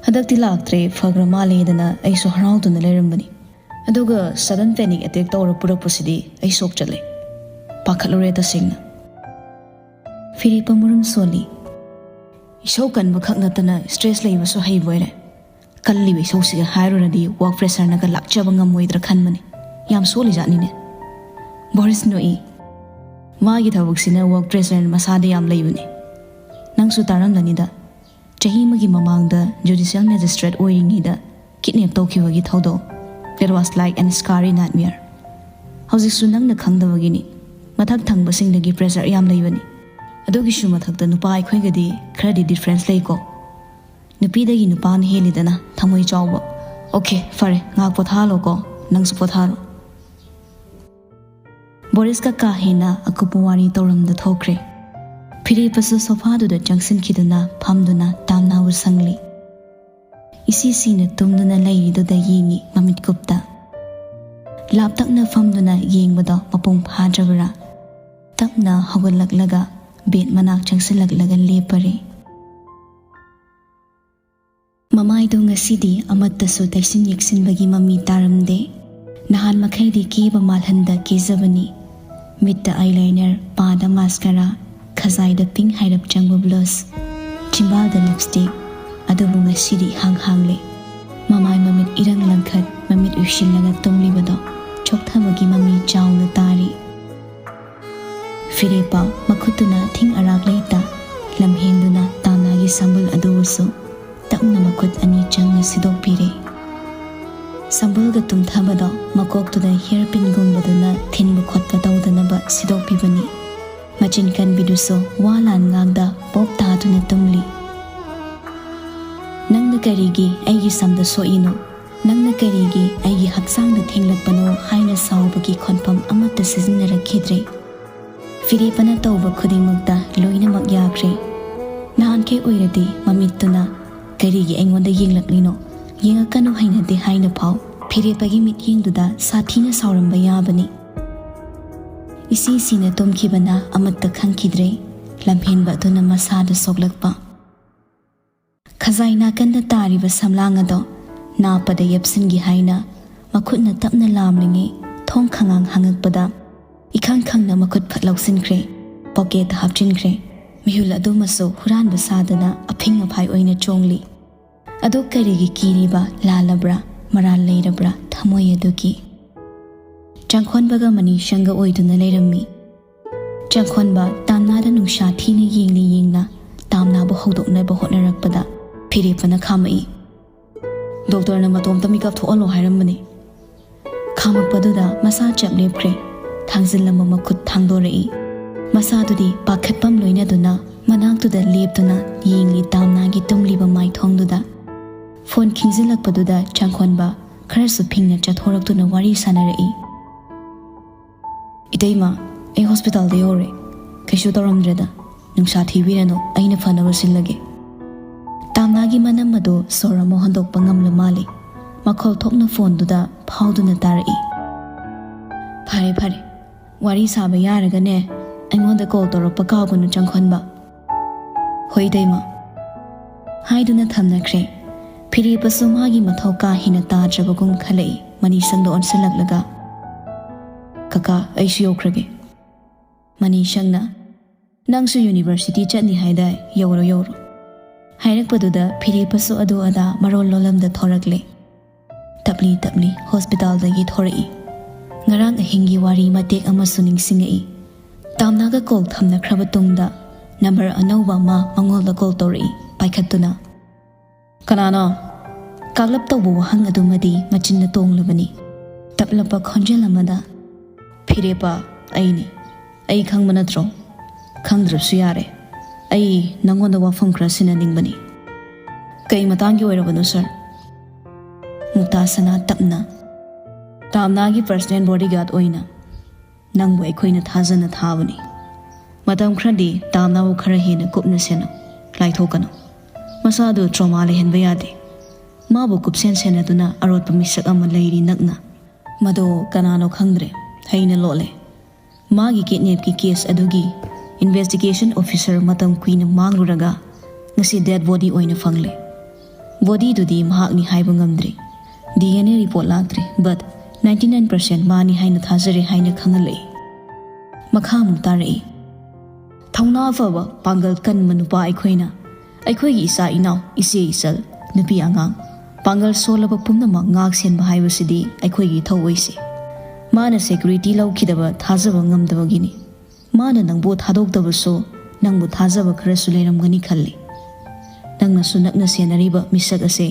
ꯍꯟꯗꯛꯇꯤ ꯂꯥꯛꯇ꯭ꯔꯦ, ꯐꯈ꯭ꯔ ꯃꯥꯜꯂꯦꯗꯅ ꯑꯩꯁꯨ ꯍꯔꯥꯎꯗꯨꯅ ꯂꯩꯔꯝꯕꯅꯤ꯫ ꯑꯗꯨꯒ sudden panic attack ꯇꯧꯔ ꯄꯨꯔꯛꯄꯁꯤꯗꯤ ꯑꯩ ꯁꯣꯛ ꯆꯠꯂꯦ꯫ ꯄꯥꯈꯠꯂꯨꯔꯦ ꯇꯁꯦꯡꯅ꯫ ꯐꯤꯔꯦꯞꯄ ꯃꯨꯔꯨꯝ ꯁꯣꯜꯂꯤ꯫ ꯏꯁꯧ ꯀꯟꯕ ꯈꯛ ꯅꯠꯇꯅ stress ꯂꯩꯕꯁꯨ ꯍꯩꯕ ꯑꯣꯏꯔꯦ꯫ ꯀꯜꯂꯤꯕ ꯏꯁꯧꯁꯤꯒ ꯍꯥꯏꯔꯨꯔꯗꯤ work pressureꯅꯒ ꯂꯥꯛꯆꯕ ꯉꯝꯃꯣꯏꯗ꯭ꯔꯥ ꯈꯟꯕꯅꯤ꯫ ꯌꯥꯝ ꯁꯣꯜꯂꯤꯖꯥꯠꯅꯤꯅꯦ꯫ ꯕꯣꯔꯤꯁ ꯅꯣꯛꯏ꯫ ꯃꯥꯒꯤ ꯊꯕꯛꯁꯤꯅ work pressure ꯃꯁꯥꯗ ꯌꯥꯝ ꯂꯩꯕꯅꯤ꯫ ꯅꯪꯁꯨ ꯇꯥꯔꯝꯂꯅꯤꯗ꯫ ꯆꯍꯤ ꯑꯃꯒꯤ ꯃꯃꯥꯡꯗ judicial magistrate ꯑꯣꯏꯔꯤꯉꯩꯗ kidnap ꯇꯧꯈꯤꯕꯒꯤ ꯊꯧꯗꯣꯛ꯫ That was like an scary nightmare꯫ ꯍꯧꯖꯤꯛꯁꯨ ꯅꯪꯅ ꯈꯪꯗꯕꯒꯤꯅꯤ꯫ ꯃꯊꯛ ꯊꯪꯕꯁꯤꯡꯗꯒꯤ pressure ꯌꯥꯝ ꯂꯩꯕꯅꯤ꯫ ꯑꯗꯨꯒꯤꯁꯨ ꯃꯊꯛꯇ ꯅꯨꯄꯥ ꯑꯩꯈꯣꯏꯒꯗꯤ ꯈꯔꯗꯤ difference ꯂꯩꯀꯣ꯫ ꯅꯨꯄꯤꯗꯒꯤ ꯅꯨꯄꯥꯅ ꯍꯦꯜꯂꯤꯗꯅ ꯊꯃꯣꯏ ꯆꯥꯎꯕ꯫ Okay, ꯐꯔꯦ, ꯉꯥꯏꯍꯥꯛ ꯄꯣꯊꯥꯍꯜꯂꯣꯀꯣ, ꯅꯪꯁꯨ ꯄꯣꯊꯥꯍꯜꯂꯣ꯫ ꯕꯣꯔꯤꯁꯀ ꯀꯥ ꯍꯦꯟꯅ ꯑꯀꯨꯞꯄ ꯋꯥꯔꯤ ꯇꯧꯔꯝꯗ ꯊꯣꯛꯈ꯭ꯔꯦ꯫ ꯐꯤꯔꯦꯞꯄꯁꯨ sofaꯗꯨꯗ ꯆꯪꯁꯤꯟꯈꯤꯗꯨꯅ ꯐꯝꯗꯨꯅ ꯇꯥꯝꯅꯥꯕꯨ ꯁꯪꯂꯤ꯫ ꯏꯁꯤ ꯁꯤꯅ ꯇꯨꯝꯗꯨꯅ ꯂꯩꯔꯤꯗꯨꯗ ꯌꯦꯡꯉꯤ ꯃꯃꯤꯠ ꯀꯨꯞꯇ꯫ ꯂꯥꯞꯇꯛꯅ ꯐꯝꯗꯨꯅ ꯌꯦꯡꯕꯗꯣ ꯃꯄꯨꯡ ꯐꯥꯗ꯭ꯔꯕ꯭ꯔꯥ? ꯇꯞꯅ ꯍꯧꯒꯠꯂꯛꯂꯒ bed ꯃꯅꯥꯛ ꯆꯪꯁꯤꯜꯂꯛꯂꯒ ꯂꯦꯞꯄꯔꯦ꯫ ꯃꯃꯥꯏꯗꯨ ꯉꯁꯤꯗꯤ ꯑꯃꯠꯇꯁꯨ ꯇꯩꯁꯤꯟ ꯌꯦꯛꯁꯤꯟꯕꯒꯤ ꯃꯃꯤ ꯇꯥꯔꯝꯗꯦ꯫ ꯅꯍꯥꯟ ꯃꯈꯩꯗꯤ ꯀꯦꯕ ꯃꯥꯜꯍꯟꯗ ꯀꯦꯖꯕꯅꯤ꯫ ꯃꯤꯠꯇ eyeliner, ꯄꯥꯗ mascara, ꯈꯖꯥꯏꯗ pink ꯍꯥꯏꯔꯞ ꯆꯪꯕ blush, ꯆꯤꯝꯕꯥꯜꯗ lipstick, ꯑꯗꯨꯕꯨ ꯉꯁꯤꯗꯤ ꯏꯍꯥꯡ ꯍꯥꯡꯂꯦ꯫ ꯃꯃꯥꯏ ꯃꯃꯤꯠ ꯏꯔꯪ ꯂꯪꯈꯠ, ꯃꯃꯤꯠ ꯎꯏꯁꯤꯜꯂꯒ ꯇꯨꯝꯂꯤꯕꯗꯣ ꯆꯣꯛꯊꯕꯒꯤ ꯃꯃꯤ ꯆꯥꯎꯅ ꯇꯥꯔꯤ꯫ ꯐꯤꯔꯦꯞꯄ ꯃꯈꯨꯠꯇꯨꯅ ꯑꯊꯤꯡ ꯑꯔꯥꯛ ꯂꯩꯇ ꯂꯝꯍꯦꯟꯗꯨꯅ ꯇꯥꯝꯅꯥꯒꯤ ꯁꯝꯕꯨꯜ ꯑꯗꯨꯕꯨꯁꯨ ꯇꯞꯅ ꯃꯈꯨꯠ ꯑꯅꯤ ꯆꯪꯅ ꯁꯤꯗꯣꯛꯄꯤꯔꯦ꯫ ꯁꯝꯕꯨꯜꯒ ꯇꯨꯝꯊꯕꯗꯣ ꯃꯀꯣꯛꯇꯨꯗ hairpinꯒꯨꯝꯕꯗꯨꯅ ꯊꯤꯟꯕ ꯈꯣꯠꯄ ꯇꯧꯗꯅꯕ ꯁꯤꯗꯣꯛꯄꯤꯕꯅꯤ꯫ ꯃꯆꯤꯟ ꯀꯟꯕꯤꯗꯨꯁꯨ ꯋꯥ ꯂꯥꯟ ꯉꯥꯡꯗ ꯄꯣꯞ ꯇꯥꯗꯨꯅ ꯇꯨꯝꯂꯤ꯫ "ꯅꯪꯅ ꯀꯔꯤꯒꯤ ꯑꯩꯒꯤ ꯁꯝꯗ ꯁꯣꯛꯏꯅꯣ? ꯅꯪꯅ ꯀꯔꯤꯒꯤ ꯑꯩꯒꯤ ꯍꯛꯆꯥꯡꯗ ꯊꯦꯡꯂꯛꯄꯅꯣ?" ꯍꯥꯏꯅ ꯁꯥꯎꯕꯒꯤ ꯈꯣꯟꯐꯝ ꯑꯃꯠꯇ ꯁꯤꯖꯤꯟꯅꯔꯛꯈꯤꯗ꯭ꯔꯦ꯫ ꯐꯤꯔꯦꯞꯄꯅ ꯇꯧꯕ ꯈꯨꯗꯤꯡꯃꯛꯇ ꯂꯣꯏꯅꯃꯛ ꯌꯥꯈ꯭ꯔꯦ꯫ ꯅꯍꯥꯟꯈꯩ ꯑꯣꯏꯔꯗꯤ ꯃꯃꯤꯠꯇꯨꯅ "ꯀꯔꯤꯒꯤ ꯑꯩꯉꯣꯟꯗ ꯌꯦꯡꯂꯛꯂꯤꯅꯣ? ꯌꯦꯡꯉꯛꯀꯅꯨ, ꯍꯩꯅꯗꯦ" ꯍꯥꯏꯅ ꯐꯥꯎ ꯐꯤꯔꯦꯞꯄꯒꯤ ꯃꯤꯠꯌꯦꯡꯗꯨꯗ ꯁꯥꯊꯤꯅ ꯁꯥꯎꯔꯝꯕ ꯌꯥꯕꯅꯤ꯫ ꯏꯁꯤ ꯁꯤꯅ ꯇꯨꯝꯈꯤꯕꯅ ꯑꯃꯠꯇ ꯈꯪꯈꯤꯗ꯭ꯔꯦ꯫ ꯂꯝꯍꯦꯟꯕ ꯑꯗꯨꯅ ꯃꯁꯥꯗ ꯁꯣꯛꯂꯛꯄ꯫ ꯈꯖꯥꯏ ꯅꯥꯀꯟꯗ ꯇꯥꯔꯤꯕ ꯁꯝꯂꯥꯡ ꯑꯗꯣ ꯅꯥꯞꯄꯗ ꯌꯦꯞꯁꯤꯟꯒꯦ ꯍꯥꯏꯅ ꯃꯈꯨꯠꯅ ꯇꯞꯅ ꯂꯥꯝꯂꯤꯉꯩ ꯊꯣꯡ ꯈꯪꯉꯥꯡ ꯍꯥꯡꯉꯛꯄꯗ ꯏꯈꯪ ꯈꯪꯅ ꯃꯈꯨꯠ ꯐꯠ ꯂꯧꯁꯤꯟꯈ꯭ꯔꯦ꯫ ꯄꯣꯀꯦꯠꯇ ꯍꯥꯞꯆꯤꯟꯈ꯭ꯔꯦ꯫ ꯃꯤꯍꯨꯜ ꯑꯗꯨꯃꯁꯨ ꯍꯨꯔꯥꯟꯕ ꯁꯥꯗꯅ ꯑꯐꯤꯡ ꯑꯐꯥꯏ ꯑꯣꯏꯅ ꯆꯣꯡꯂꯤ꯫ ꯑꯗꯨ ꯀꯔꯤꯒꯤ ꯀꯤꯔꯤꯕ? ꯂꯥꯜꯂꯕ꯭ꯔꯥ? ꯃꯔꯥꯜ ꯂꯩꯔꯕ꯭ꯔꯥ ꯊꯃꯣꯏ ꯑꯗꯨꯒꯤ? ꯆꯪꯈꯣꯟꯕꯒ ꯃꯅꯤꯁꯪꯒ ꯑꯣꯏꯗꯨꯅ ꯂꯩꯔꯝꯃꯤ꯫ ꯆꯪꯈꯣꯟꯕ ꯇꯥꯝꯅꯥꯗ ꯅꯨꯡꯁꯥ ꯊꯤꯅ ꯌꯦꯡꯅ ꯌꯦꯡꯅ ꯇꯥꯝꯅꯥꯕꯨ ꯍꯧꯗꯣꯛꯅꯕ ꯍꯣꯠꯅꯔꯛꯄꯗ ꯐꯤꯔꯦꯞꯄꯅ ꯈꯥꯝꯃꯛꯏ꯫ "ꯗꯣꯛꯇꯔꯅ ꯃꯇꯣꯝꯇ ꯃꯤꯀꯞ ꯊꯣꯛꯍꯜꯂꯣ ꯍꯥꯏꯔꯝꯕꯅꯤ꯫" ꯈꯥꯝꯃꯛꯄꯗꯨꯗ ꯃꯁꯥ ꯆꯞ ꯂꯦꯞꯈ꯭ꯔꯦ꯫ ꯊꯥꯡꯖꯤꯜꯂꯝꯕ ꯃꯈꯨꯠ ꯊꯥꯡꯗꯣꯔꯛꯏ꯫ ꯃꯁꯥꯗꯨꯗꯤ ꯄꯥꯈꯠꯄꯝ ꯂꯣꯏꯅꯗꯨꯅ ꯃꯅꯥꯛꯇꯨꯗ ꯂꯦꯞꯇꯨꯅ ꯌꯦꯡꯂꯤ ꯇꯥꯝꯅꯥꯒꯤ ꯇꯨꯝꯂꯤꯕ ꯃꯥꯏꯊꯣꯡꯗꯨꯗ꯫ ꯐꯣꯟ ꯈꯤꯡꯖꯤꯜꯂꯛꯄꯗꯨꯗ ꯆꯪꯈꯣꯟꯕ ꯈꯔꯁꯨ ꯐꯤꯡꯅ ꯆꯠꯊꯣꯔꯛꯇꯨꯅ ꯋꯥꯔꯤ ꯁꯥꯟꯅꯔꯛꯏ꯫ "ꯏꯇꯩꯃ, ꯑꯩ ꯍꯣꯁꯄꯤꯇꯥꯜꯗ ꯌꯧꯔꯦ꯫ ꯀꯩꯁꯨ ꯇꯧꯔꯝꯗ꯭ꯔꯦꯗ꯫ ꯅꯨꯡꯁꯥ ꯊꯤꯕꯤꯔꯅꯨ, ꯑꯩꯅ ꯐꯅꯕ ꯁꯤꯜꯂꯒꯦ꯫" ꯇꯥꯝꯅꯥꯒꯤ ꯃꯅꯝ ꯑꯗꯨ ꯁꯣꯔ ꯑꯃ ꯍꯣꯟꯗꯣꯛꯄ ꯉꯝꯂ ꯃꯥꯜꯂꯤ꯫ ꯃꯈꯣꯜ ꯊꯣꯛꯅ ꯐꯣꯟꯗꯨꯗ ꯐꯥꯎꯗꯨꯅ ꯇꯥꯔꯛꯏ꯫ "ꯐꯔꯦ, ꯐꯔꯦ꯫ ꯋꯥꯔꯤ ꯁꯥꯕ ꯌꯥꯔꯒꯅꯦ, ꯑꯩꯉꯣꯟꯗ ꯀꯣꯜ ꯇꯧꯔꯛꯄ ꯀꯥꯎꯒꯅꯨ, ꯆꯪꯈꯣꯟꯕ꯫" "ꯍꯣꯏ, ꯏꯇꯩꯃ꯫" ꯍꯥꯏꯗꯨꯅ ꯊꯝꯅꯈ꯭ꯔꯦ꯫ ꯐꯤꯔꯦꯞꯄꯁꯨ ꯃꯥꯒꯤ ꯃꯊꯧ ꯀꯥ ꯍꯦꯟꯅ ꯇꯥꯗ꯭ꯔꯕꯒꯨꯝ ꯈꯜꯂꯛꯏ꯫ ꯃꯅꯤꯁꯪꯗ ꯑꯣꯟꯁꯤꯜꯂꯛꯂꯒ, "ꯀꯀꯥ, ꯑꯩꯁꯨ ꯌꯧꯈ꯭ꯔꯒꯦ꯫" ꯃꯅꯤꯁꯪꯅ, "ꯅꯪꯁꯨ ꯌꯨꯅꯤꯚꯔꯁꯤꯇꯤ ꯆꯠꯅꯤ ꯍꯥꯏꯗꯥꯏ? ꯌꯧꯔꯣ, ꯌꯧꯔꯣ꯫" ꯍꯥꯏꯔꯛꯄꯗꯨꯗ ꯐꯤꯔꯦꯞꯄꯁꯨ ꯑꯗꯨ ꯑꯗꯥ ꯃꯔꯣꯜ ꯂꯣꯜꯂꯝꯗ ꯊꯣꯔꯛꯂꯦ꯫ ꯇꯞꯂꯤ ꯇꯞꯂꯤ ꯍꯣꯁꯄꯤꯇꯥꯜꯗꯒꯤ ꯊꯣꯔꯛꯏ꯫ ꯉꯔꯥꯡ ꯑꯍꯤꯡꯒꯤ ꯋꯥꯔꯤ ꯃꯇꯦꯛ ꯑꯃꯁꯨ ꯅꯤꯡꯁꯤꯡꯉꯛꯏ꯫ ꯇꯥꯝꯅꯥꯒ ꯀꯣꯜ ꯊꯝꯅꯈ꯭ꯔꯕ ꯇꯨꯡꯗ ꯅꯝꯕꯔ ꯑꯅꯧꯕ ꯑꯃ ꯃꯉꯣꯟꯗ ꯀꯣꯜ ꯇꯧꯔꯛꯏ, ꯄꯥꯏꯈꯠꯇꯨꯅ꯫ "ꯀꯅꯥꯅꯣ?" ꯀꯥꯛꯂꯞ ꯇꯧꯕ ꯋꯥꯍꯪ ꯑꯗꯨꯃꯗꯤ ꯃꯆꯤꯟꯅ ꯇꯣꯡꯂꯕꯅꯤ꯫ ꯇꯞꯂꯕ ꯈꯣꯟꯖꯦꯜ ꯑꯃꯗ, "ꯐꯤꯔꯦꯞꯄ, ꯑꯩꯅꯤ꯫ ꯑꯩ ꯈꯪꯕ ꯅꯠꯇ꯭ꯔꯣ? ꯈꯪꯗ꯭ꯔꯕꯁꯨ ꯌꯥꯔꯦ꯫ ꯑꯩ ꯅꯪꯉꯣꯟꯗ ꯋꯥꯐꯝ ꯈꯔ ꯁꯤꯟꯅꯅꯤꯡꯕꯅꯤ꯫" "ꯀꯩ ꯃꯇꯥꯡꯒꯤ ꯑꯣꯏꯔꯕꯅꯣ, ꯁꯥꯔ?" ꯃꯨꯛꯇꯥ ꯁꯅꯥ ꯇꯞꯅ, "ꯇꯥꯝꯅꯥꯒꯤ ꯄꯔꯁꯅꯦꯜ ꯕꯣꯗꯤꯒꯥꯔꯗ ꯑꯣꯏꯅ ꯅꯪꯕꯨ ꯑꯩꯈꯣꯏꯅ ꯊꯥꯖꯅ ꯊꯥꯕꯅꯤ꯫ ꯃꯇꯝ ꯈꯔꯗꯤ ꯇꯥꯝꯅꯥꯕꯨ ꯈꯔ ꯍꯦꯟꯅ ꯀꯨꯞꯅ ꯁꯦꯟꯅꯧ꯫ ꯂꯥꯏꯊꯣꯛꯀꯅꯨ꯫ ꯃꯁꯥꯗꯨ ꯇ꯭ꯔꯣꯃꯥ ꯂꯩꯍꯟꯕ ꯌꯥꯗꯦ꯫ ꯃꯥꯕꯨ ꯀꯨꯞꯁꯦꯟ ꯁꯦꯟꯅꯗꯨꯅ ꯑꯔꯣꯠꯄ ꯃꯤꯁꯛ ꯑꯃ ꯂꯩꯔꯤ ꯅꯛꯅ꯫ ꯃꯗꯣ ꯀꯅꯥꯅꯣ ꯈꯪꯗ꯭ꯔꯦ꯫ ꯍꯩꯅ ꯂꯣꯠꯂꯦ꯫ ꯃꯥꯒꯤ ꯀꯤꯗꯅꯦꯞꯀꯤ ꯀꯦꯁ ꯑꯗꯨꯒꯤ ꯏꯟꯚꯦꯁꯇꯤꯒꯦꯁꯟ ꯑꯣꯐꯤꯁꯔ ꯃꯇꯝ ꯀꯨꯏꯅ ꯃꯥꯡꯂꯨꯔꯒ ꯉꯁꯤ ꯗꯦꯗ ꯕꯣꯗꯤ ꯑꯣꯏꯅ ꯐꯪꯂꯦ꯫ ꯕꯣꯗꯤꯗꯨꯗꯤ ꯃꯍꯥꯛꯅꯤ ꯍꯥꯏꯕ ꯉꯝꯗ꯭ꯔꯤ꯫ ꯗꯤ ꯑꯦꯟ ꯑꯦ ꯔꯤꯄꯣꯔꯠ ꯂꯥꯛꯇ꯭ꯔꯤ, ꯕꯠ ꯅꯥꯏꯟꯇꯤ ꯅꯥꯏꯟ ꯄꯥꯔꯁꯦꯟ ꯃꯥꯅꯤ ꯍꯥꯏꯅ ꯊꯥꯖꯔꯦ ꯍꯥꯏꯅ ꯈꯪꯍꯜꯂꯛꯏ꯫ ꯃꯈꯥ ꯑꯃꯨꯛ ꯇꯥꯔꯛꯏ꯫ ꯊꯧꯅꯥ ꯐꯕ, ꯄꯥꯡꯒꯜ ꯀꯟꯕ ꯅꯨꯄꯥ ꯑꯩꯈꯣꯏꯅ ꯑꯩꯈꯣꯏꯒꯤ ꯏꯆꯥ ꯏꯅꯥꯎ, ꯏꯆꯦ ꯏꯆꯜ, ꯅꯨꯄꯤ ꯑꯉꯥꯡ, ꯄꯥꯡꯒꯜ ꯁꯣꯜꯂꯕ ꯄꯨꯝꯅꯃꯛ ꯉꯥꯛ ꯁꯦꯟꯕ ꯍꯥꯏꯕꯁꯤꯗꯤ ꯑꯩꯈꯣꯏꯒꯤ ꯏꯊꯧ ꯑꯣꯏꯁꯤ꯫ ꯃꯥꯅ ꯁꯦꯀ꯭ꯌꯨꯔꯤꯇꯤ ꯂꯧꯈꯤꯗꯕ ꯊꯥꯖꯕ ꯉꯝꯗꯕꯒꯤꯅꯤ꯫ ꯃꯥꯅ ꯅꯪꯕꯨ ꯊꯥꯗꯣꯛꯇꯕꯁꯨ ꯅꯪꯕꯨ ꯊꯥꯖꯕ ꯈꯔꯁꯨ ꯂꯩꯔꯝꯒꯅꯤ ꯈꯜꯂꯤ꯫ ꯅꯪꯅꯁꯨ ꯅꯛꯅ ꯁꯦꯟꯅꯔꯤꯕ ꯃꯤꯁꯛ ꯑꯁꯦ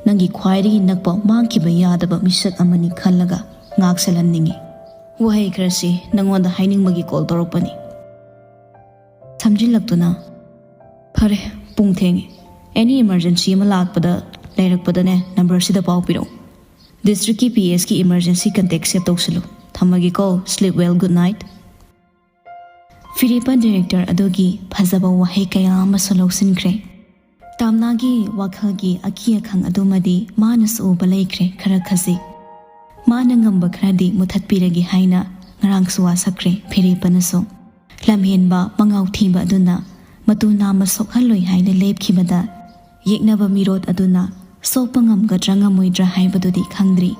ꯅꯪꯒꯤ ꯈ꯭ꯋꯥꯏꯗꯒꯤ ꯅꯛꯄ, ꯃꯥꯡꯈꯤꯕ ꯌꯥꯗꯕ ꯃꯤꯁꯛ ꯑꯃꯅꯤ ꯈꯜꯂꯒ ꯉꯥꯛ ꯁꯦꯜꯍꯟꯅꯤꯡꯏ꯫ ꯋꯥꯍꯩ ꯈꯔꯁꯤ ꯅꯪꯉꯣꯟꯗ ꯍꯥꯏꯅꯤꯡꯕꯒꯤ ꯀꯣꯜ ꯇꯧꯔꯛꯄꯅꯤ꯫ ꯁꯝꯖꯤꯜꯂꯛꯇꯨꯅ, ꯐꯔꯦ, ꯄꯨꯡ ꯊꯦꯡꯉꯦ꯫ ꯑꯦꯅꯤ ꯏꯃꯥꯔꯖꯦꯟꯁꯤ ꯑꯃ ꯂꯥꯛꯄꯗ, ꯂꯩꯔꯛꯄꯗꯅꯦ, ꯅꯝꯕꯔꯁꯤꯗ ꯄꯥꯎ ꯄꯤꯔꯛꯎ꯫ ꯗꯤꯁꯇ꯭ꯔꯤꯛꯀꯤ ꯄꯤ ꯑꯦꯁꯀꯤ ꯏꯃꯥꯔꯖꯦꯟꯁꯤ ꯀꯟꯇꯦꯛ ꯁꯦꯞ ꯇꯧꯁꯤꯜꯂꯨ꯫ ꯊꯝꯃꯒꯦꯀꯣ꯫ Sleep well, good night꯫ ꯐꯤꯔꯦꯞꯄ ꯗꯥꯏꯔꯦꯛꯇꯔ ꯑꯗꯨꯒꯤ ꯐꯖꯕ ꯋꯥꯍꯩ ꯀꯌꯥ ꯑꯃꯁꯨ ꯂꯧꯁꯤꯟꯈ꯭ꯔꯦ꯫ ꯇꯥꯝꯅꯥꯒꯤ ꯋꯥꯈꯜꯒꯤ ꯑꯀꯤ ꯑꯈꯪ ꯑꯗꯨꯃꯗꯤ ꯃꯥꯅꯁꯨ ꯎꯕ ꯂꯩꯈ꯭ꯔꯦ ꯈꯔ ꯈꯖꯤꯛ꯫ ꯃꯥꯅ ꯉꯝꯕ ꯈꯔꯗꯤ ꯃꯨꯊꯠꯄꯤꯔꯒꯦ ꯍꯥꯏꯅ ꯉꯔꯥꯡꯁꯨ ꯋꯥꯁꯛꯈ꯭ꯔꯦ ꯐꯤꯔꯦꯞꯄꯅꯁꯨ꯫ ꯂꯝꯍꯦꯟꯕ, ꯃꯉꯥꯎ ꯊꯤꯕ ꯑꯗꯨꯅ ꯃꯇꯨ ꯅꯥꯝꯃ ꯁꯣꯛꯍꯜꯂꯣꯏ ꯍꯥꯏꯅ ꯂꯦꯞꯈꯤꯕꯗ, ꯌꯦꯛꯅꯕ ꯃꯤꯔꯣꯠ ꯑꯗꯨꯅ ꯁꯣꯛꯄ ꯉꯝꯒꯗ꯭ꯔꯥ ꯉꯝꯃꯣꯏꯗ꯭ꯔꯥ ꯍꯥꯏꯕꯗꯨꯗꯤ ꯈꯪꯗ꯭ꯔꯤ꯫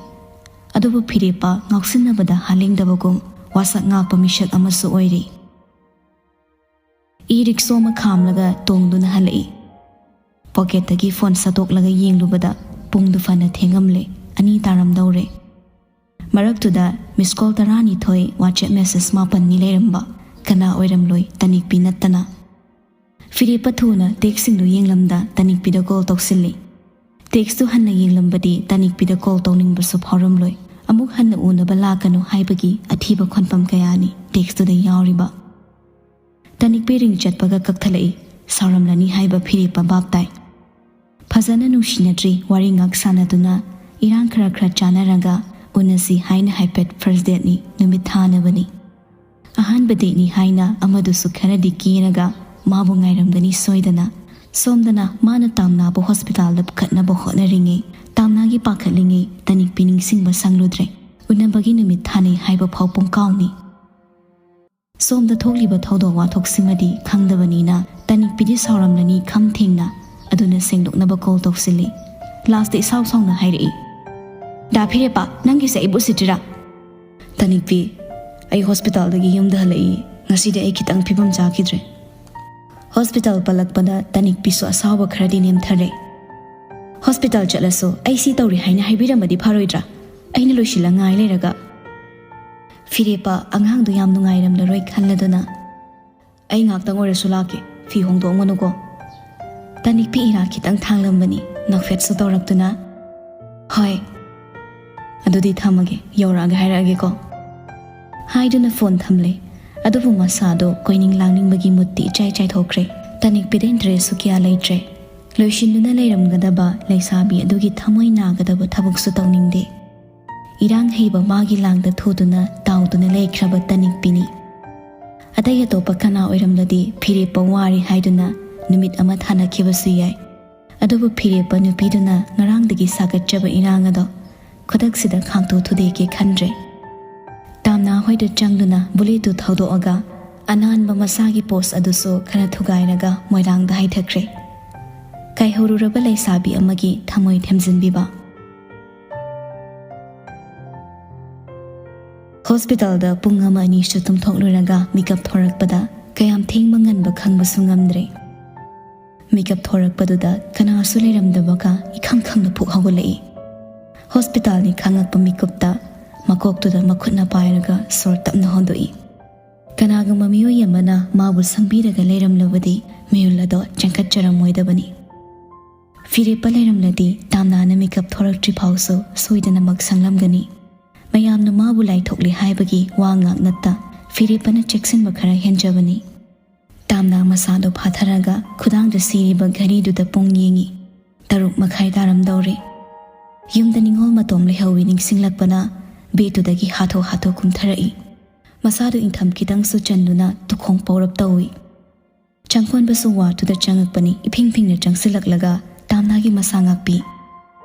ꯑꯗꯨꯕꯨ ꯐꯤꯔꯦꯞꯄ ꯉꯥꯎꯁꯤꯟꯅꯕꯗ ꯍꯥꯂꯦꯡꯗꯕꯒꯨꯝ ꯋꯥꯁꯛ ꯉꯥꯛꯄ ꯃꯤꯁꯛ ꯑꯃꯁꯨ ꯑꯣꯏꯔꯤ꯫ ꯏ ꯔꯤꯛꯁꯣ ꯑꯃ ꯈꯥꯝꯂꯒ ꯇꯣꯡꯗꯨꯅ ꯍꯜꯂꯛꯏ꯫ ꯄꯣꯀꯦꯠꯇꯒꯤ ꯐꯣꯟ ꯁꯠꯇꯣꯛꯂꯒ ꯌꯦꯡꯂꯨꯕꯗ ꯄꯨꯡꯗꯨ ꯐꯅ ꯊꯦꯡꯉꯝꯂꯦ, ꯑꯅꯤ ꯇꯥꯔꯝꯗꯧꯔꯦ꯫ ꯃꯔꯛꯇꯨꯗ ꯃꯤꯁ ꯀꯣꯜ ꯇꯔꯥꯅꯤꯊꯣꯏ, ꯋꯥꯆꯦꯞ ꯃꯦꯁꯦꯖ ꯃꯥꯄꯟꯅꯤ ꯂꯩꯔꯝꯕ꯫ ꯀꯅꯥ ꯑꯣꯏꯔꯝꯂꯣꯏ, ꯇꯅꯤꯛꯄꯤ ꯅꯠꯇꯅ꯫ ꯐꯤꯔꯦꯞꯄ ꯊꯨꯅ ꯇꯦꯛꯁꯁꯤꯡꯗꯨ ꯌꯦꯡꯂꯝꯗ ꯇꯅꯤꯛꯄꯤꯗ ꯀꯣꯜ ꯇꯧꯁꯤꯜꯂꯤ꯫ ꯇꯦꯛꯁꯇꯨ ꯍꯟꯅ ꯌꯦꯡꯂꯝꯕꯗꯤ ꯇꯅꯤꯛꯄꯤꯗ ꯀꯣꯜ ꯇꯧꯅꯤꯡꯕꯁꯨ ꯐꯥꯎꯔꯝꯂꯣꯏ꯫ ꯑꯃꯨꯛ ꯍꯟꯅ ꯎꯅꯕ ꯂꯥꯛꯀꯅꯨ ꯍꯥꯏꯕꯒꯤ ꯑꯊꯤꯕ ꯈꯣꯟꯐꯝ ꯀꯌꯥꯅꯤ ꯇꯦꯛꯁꯇꯨꯗ ꯌꯥꯎꯔꯤꯕ꯫ ꯇꯅꯤꯛꯄꯤ ꯔꯤꯡ ꯆꯠꯄꯒ ꯀꯛꯊꯠꯂꯛꯏ꯫ ꯁꯥꯎꯔꯝꯂꯅꯤ ꯍꯥꯏꯕ ꯐꯤꯔꯦꯞꯄ ꯚꯥꯞ ꯇꯥꯏ꯫ ꯐꯖꯅ ꯅꯨꯡꯁꯤꯅꯗ꯭ꯔꯤ, ꯋꯥꯔꯤ ꯉꯥꯛ ꯁꯥꯟꯅꯗꯨꯅ ꯏꯔꯥꯡ ꯈꯔ ꯈꯔ ꯆꯥꯟꯅꯔꯒ ꯎꯅꯁꯤ ꯍꯥꯏꯅ ꯍꯥꯏꯐꯦꯠ ꯐꯥꯔꯁ ꯗꯦꯠꯅꯤ, ꯅꯨꯃꯤꯠ ꯊꯥꯅꯕꯅꯤ꯫ ꯑꯍꯥꯟꯕ ꯗꯦꯠꯅꯤ ꯍꯥꯏꯅ ꯑꯃꯗꯨꯁꯨ ꯈꯔꯗꯤ ꯀꯦꯔꯒ ꯃꯥꯕꯨ ꯉꯥꯏꯔꯝꯒꯅꯤ ꯁꯣꯏꯗꯅ꯫ ꯁꯣꯝꯗꯅ ꯃꯥꯅ ꯇꯥꯝꯅꯥꯕꯨ ꯍꯣꯁꯄꯤꯇꯥꯜꯗ ꯄꯨꯈꯠꯅꯕ ꯍꯣꯠꯅꯔꯤꯉꯩ, ꯇꯥꯝꯅꯥꯒꯤ ꯄꯥꯈꯠꯂꯤꯉꯩ, ꯇꯅꯤꯛꯄꯤ ꯅꯤꯡꯁꯤꯡꯕ ꯁꯪꯂꯨꯗ꯭ꯔꯦ꯫ ꯎꯅꯕꯒꯤ ꯅꯨꯃꯤꯠ ꯊꯥꯅꯩ ꯍꯥꯏꯕ ꯐꯥꯎ ꯄꯨꯡꯀꯥꯎꯅꯤ꯫ ꯁꯣꯝꯗ ꯊꯣꯛꯂꯤꯕ ꯊꯧꯗꯣꯛ ꯋꯥꯊꯣꯛꯁꯤꯃꯗꯤ ꯈꯪꯗꯕꯅꯤꯅ ꯇꯥꯅꯤꯛꯄꯤꯗꯤ ꯁꯥꯎꯔꯝꯂꯅꯤ ꯈꯝ ꯊꯦꯡꯅ꯫ ꯑꯗꯨꯅ ꯁꯦꯡꯗꯣꯛꯅꯕ ꯀꯣꯜ ꯇꯧꯁꯤꯜꯂꯤ꯫ ꯂꯥꯁꯇ ꯏꯁꯥꯎ ꯁꯥꯎꯅ ꯍꯥꯏꯔꯛꯏ, "ꯗꯥ ꯐꯤꯔꯦꯞꯄ, ꯅꯪꯒꯤꯁꯦ ꯑꯩꯕꯨ ꯎꯁꯤꯠꯇ꯭ꯔꯤꯔꯥ?" "ꯇꯥꯅꯤꯛꯄꯤ, ꯑꯩ ꯍꯣꯁꯄꯤꯇꯥꯜꯗꯒꯤ ꯌꯨꯝꯗ ꯍꯜꯂꯛꯏ꯫ ꯉꯁꯤꯗꯤ ꯑꯩ ꯈꯤꯇꯪ ꯐꯤꯕꯝ ꯆꯥꯈꯤꯗ꯭ꯔꯦ꯫" ꯍꯣꯁꯄꯤꯇꯥꯜ ꯄꯜꯂꯛꯄꯗ ꯇꯥꯅꯤꯛꯄꯤꯁꯨ ꯑꯁꯥꯎꯕ ꯈꯔꯗꯤ ꯅꯦꯝꯊꯔꯦ꯫ "ꯍꯣꯁꯄꯤꯇꯥꯜ ꯆꯠꯂꯁꯨ ꯑꯩ ꯁꯤ ꯇꯧꯔꯤ ꯍꯥꯏꯅ ꯍꯥꯏꯕꯤꯔꯝꯃꯗꯤ ꯐꯔꯣꯏꯗ꯭ꯔꯥ? ꯑꯩꯅ ꯂꯣꯏꯁꯤꯜꯂ ꯉꯥꯏ ꯂꯩꯔꯒ꯫" ꯐꯤꯔꯦꯞꯄ ꯑꯉꯥꯡꯗꯣ ꯌꯥꯝ ꯅꯨꯡꯉꯥꯏꯔꯝꯂꯔꯣꯏ ꯈꯜꯂꯗꯨꯅ, "ꯑꯩ ꯉꯥꯛꯇꯪ ꯑꯣꯏꯔꯁꯨ ꯂꯥꯛꯀꯦ, ꯐꯤ ꯍꯣꯡꯗꯣꯛꯑꯝꯒꯅꯨꯀꯣ꯫" ꯇꯥꯅꯤꯛꯄꯤ ꯏꯔꯥ ꯈꯤꯇꯪ ꯊꯥꯡꯂꯝꯕꯅꯤ, ꯅꯣꯛꯐꯦꯠꯁꯨ ꯇꯧꯔꯛꯇꯨꯅ, "ꯍꯣꯏ, ꯑꯗꯨꯗꯤ ꯊꯝꯃꯒꯦ, ꯌꯧꯔꯛꯑꯒ ꯍꯥꯏꯔꯛꯑꯒꯦꯀꯣ꯫" ꯍꯥꯏꯗꯨꯅ ꯐꯣꯟ ꯊꯝꯂꯦ꯫ ꯑꯗꯨꯕꯨ ꯃꯁꯥꯗꯣ ꯀꯣꯏꯅꯤꯡ ꯂꯥꯡꯅꯤꯡꯕꯒꯤ ꯃꯨꯠꯇꯤ ꯏꯆꯥꯏ ꯆꯥꯏꯊꯣꯛꯈ꯭ꯔꯦ꯫ ꯇꯥꯅꯤꯛꯄꯤꯗ ꯏꯟꯇꯔꯦꯁꯁꯨ ꯀꯌꯥ ꯂꯩꯇ꯭ꯔꯦ꯫ ꯂꯣꯏꯁꯤꯟꯗꯨꯅ ꯂꯩꯔꯝꯒꯗꯕ ꯂꯩꯁꯥꯕꯤ ꯑꯗꯨꯒꯤ ꯊꯃꯣꯏ ꯅꯥꯒꯗꯕ ꯊꯕꯛꯁꯨ ꯇꯧꯅꯤꯡꯗꯦ꯫ ꯏꯔꯥꯡ ꯍꯩꯕ ꯃꯥꯒꯤ ꯂꯥꯡꯗ ꯊꯨꯗꯨꯅ ꯇꯥꯎꯗꯨꯅ ꯂꯩꯈ꯭ꯔꯕ ꯇꯥꯅꯤꯛꯄꯤꯅꯤ꯫ ꯑꯇꯩ ꯑꯇꯣꯞꯄ ꯀꯅꯥ ꯑꯣꯏꯔꯝꯂꯗꯤ ꯐꯤꯔꯦꯞꯄ ꯋꯥꯔꯤ ꯍꯥꯏꯗꯨꯅ ꯅꯨꯃꯤꯠ ꯑꯃ ꯊꯥꯅꯈꯤꯕꯁꯨ ꯌꯥꯏ꯫ ꯑꯗꯨꯕꯨ ꯐꯤꯔꯦꯞꯄ ꯅꯨꯄꯤꯗꯨꯅ ꯉꯔꯥꯡꯗꯒꯤ ꯁꯥꯒꯠꯆꯕ ꯏꯔꯥꯡ ꯑꯗꯣ ꯈꯨꯗꯛꯁꯤꯗ ꯈꯥꯡꯇꯣꯛ ꯊꯨꯗꯦꯛꯀꯦ ꯈꯟꯗ꯭ꯔꯦ꯫ ꯇꯥꯝꯅꯥ ꯍꯣꯏꯗ ꯆꯪꯗꯨꯅ ꯕꯨꯂꯦꯠꯇꯨ ꯊꯧꯗꯣꯛꯑꯒ ꯑꯅꯥꯟꯕ ꯃꯁꯥꯒꯤ ꯄꯣꯁ ꯑꯗꯨꯁꯨ ꯈꯔ ꯊꯨꯒꯥꯏꯔꯒ ꯃꯣꯏꯔꯥꯡꯗ ꯍꯥꯏꯊꯈ꯭ꯔꯦ꯫ ꯀꯥꯏꯍꯧꯔꯨꯔꯕ ꯂꯩꯁꯥꯕꯤ ꯑꯃꯒꯤ ꯊꯃꯣꯏ ꯊꯦꯝꯖꯤꯟꯕꯤꯕ꯫ ꯍꯣꯁꯄꯤꯇꯥꯜꯗ ꯄꯨꯡ ꯑꯃ ꯑꯅꯤꯁꯨ ꯇꯨꯝꯊꯣꯛꯂꯨꯔꯒ ꯃꯤꯀꯞ ꯊꯣꯔꯛꯄꯗ ꯀꯌꯥꯝ ꯊꯦꯡꯕ ꯉꯟꯕ ꯈꯪꯕꯁꯨ ꯉꯝꯗ꯭ꯔꯦ꯫ ꯃꯤꯀꯞ ꯊꯣꯔꯛꯄꯗꯨꯗ ꯀꯅꯥꯁꯨ ꯂꯩꯔꯝꯗꯕꯒ ꯏꯈꯪ ꯈꯪꯅ ꯄꯨꯛ ꯍꯧꯒꯠꯂꯛꯏ꯫ ꯍꯣꯁꯄꯤꯇꯥꯜꯅꯤ ꯈꯪꯉꯛꯄ ꯃꯤꯀꯨꯞꯇ ꯃꯀꯣꯛꯇꯨꯗ ꯃꯈꯨꯠꯅ ꯄꯥꯏꯔꯒ ꯁꯣꯔ ꯇꯞꯅ ꯍꯣꯟꯗꯣꯛꯏ꯫ ꯀꯅꯥꯒꯨꯝꯕ ꯃꯤꯑꯣꯏ ꯑꯃꯅ ꯃꯥꯕꯨ ꯁꯪꯕꯤꯔꯒ ꯂꯩꯔꯝꯂꯕꯗꯤ ꯃꯌꯨꯜ ꯑꯗꯣ ꯆꯪꯈꯠꯆꯔꯝꯃꯣꯏꯗꯕꯅꯤ꯫ ꯐꯤꯔꯦꯞꯄ ꯂꯩꯔꯝꯂꯗꯤ ꯇꯥꯝꯅꯥꯅ ꯃꯤꯀꯞ ꯊꯣꯔꯛꯇ꯭ꯔꯤ ꯐꯥꯎꯁꯨ ꯁꯣꯏꯗꯅꯃꯛ ꯁꯪꯂꯝꯒꯅꯤ꯫ ꯃꯌꯥꯝꯅ ꯃꯥꯕꯨ ꯂꯥꯏꯊꯣꯛꯂꯤ ꯍꯥꯏꯕꯒꯤ ꯋꯥ ꯉꯥꯛ ꯅꯠꯇ ꯐꯤꯔꯦꯞꯄꯅ ꯆꯦꯛꯁꯤꯟꯕ ꯈꯔ ꯍꯦꯟꯖꯕꯅꯤ꯫ ꯇꯥꯝꯅꯥ ꯃꯁꯥꯗꯣ ꯐꯥꯊꯔꯒ ꯈꯨꯗꯥꯡꯗ ꯁꯤꯔꯤꯕ ꯘꯔꯤꯗꯨꯗ ꯄꯨꯡ ꯌꯦꯡꯉꯤ꯫ ꯇꯔꯨꯛ ꯃꯈꯥꯏ ꯇꯥꯔꯝꯗꯧꯔꯦ꯫ ꯌꯨꯝꯗ ꯅꯤꯡꯉꯣꯜ ꯃꯇꯣꯝ ꯂꯩꯍꯧꯋꯤ ꯅꯤꯡꯁꯤꯡꯂꯛꯄꯅ ꯕꯦꯠꯇꯨꯗꯒꯤ ꯍꯥꯊꯨ ꯍꯥꯊꯨ ꯀꯨꯝꯊꯔꯛꯏ꯫ ꯃꯁꯥꯗꯨ ꯏꯪꯊꯝ ꯈꯤꯇꯪꯁꯨ ꯆꯟꯗꯨꯅ ꯇꯨꯈꯣꯡ ꯄꯧꯔꯞ ꯇꯧꯏ꯫ ꯆꯪꯈꯣꯟꯕꯁꯨ ꯋꯥꯔꯗꯇꯨꯗ ꯆꯪꯉꯛꯄꯅꯤ ꯏꯐꯤꯡ ꯐꯤꯡꯅ ꯆꯪꯁꯤꯜꯂꯛꯂꯒ ꯇꯥꯝꯅꯥꯒꯤ ꯃꯁꯥ ꯉꯥꯛꯄꯤ꯫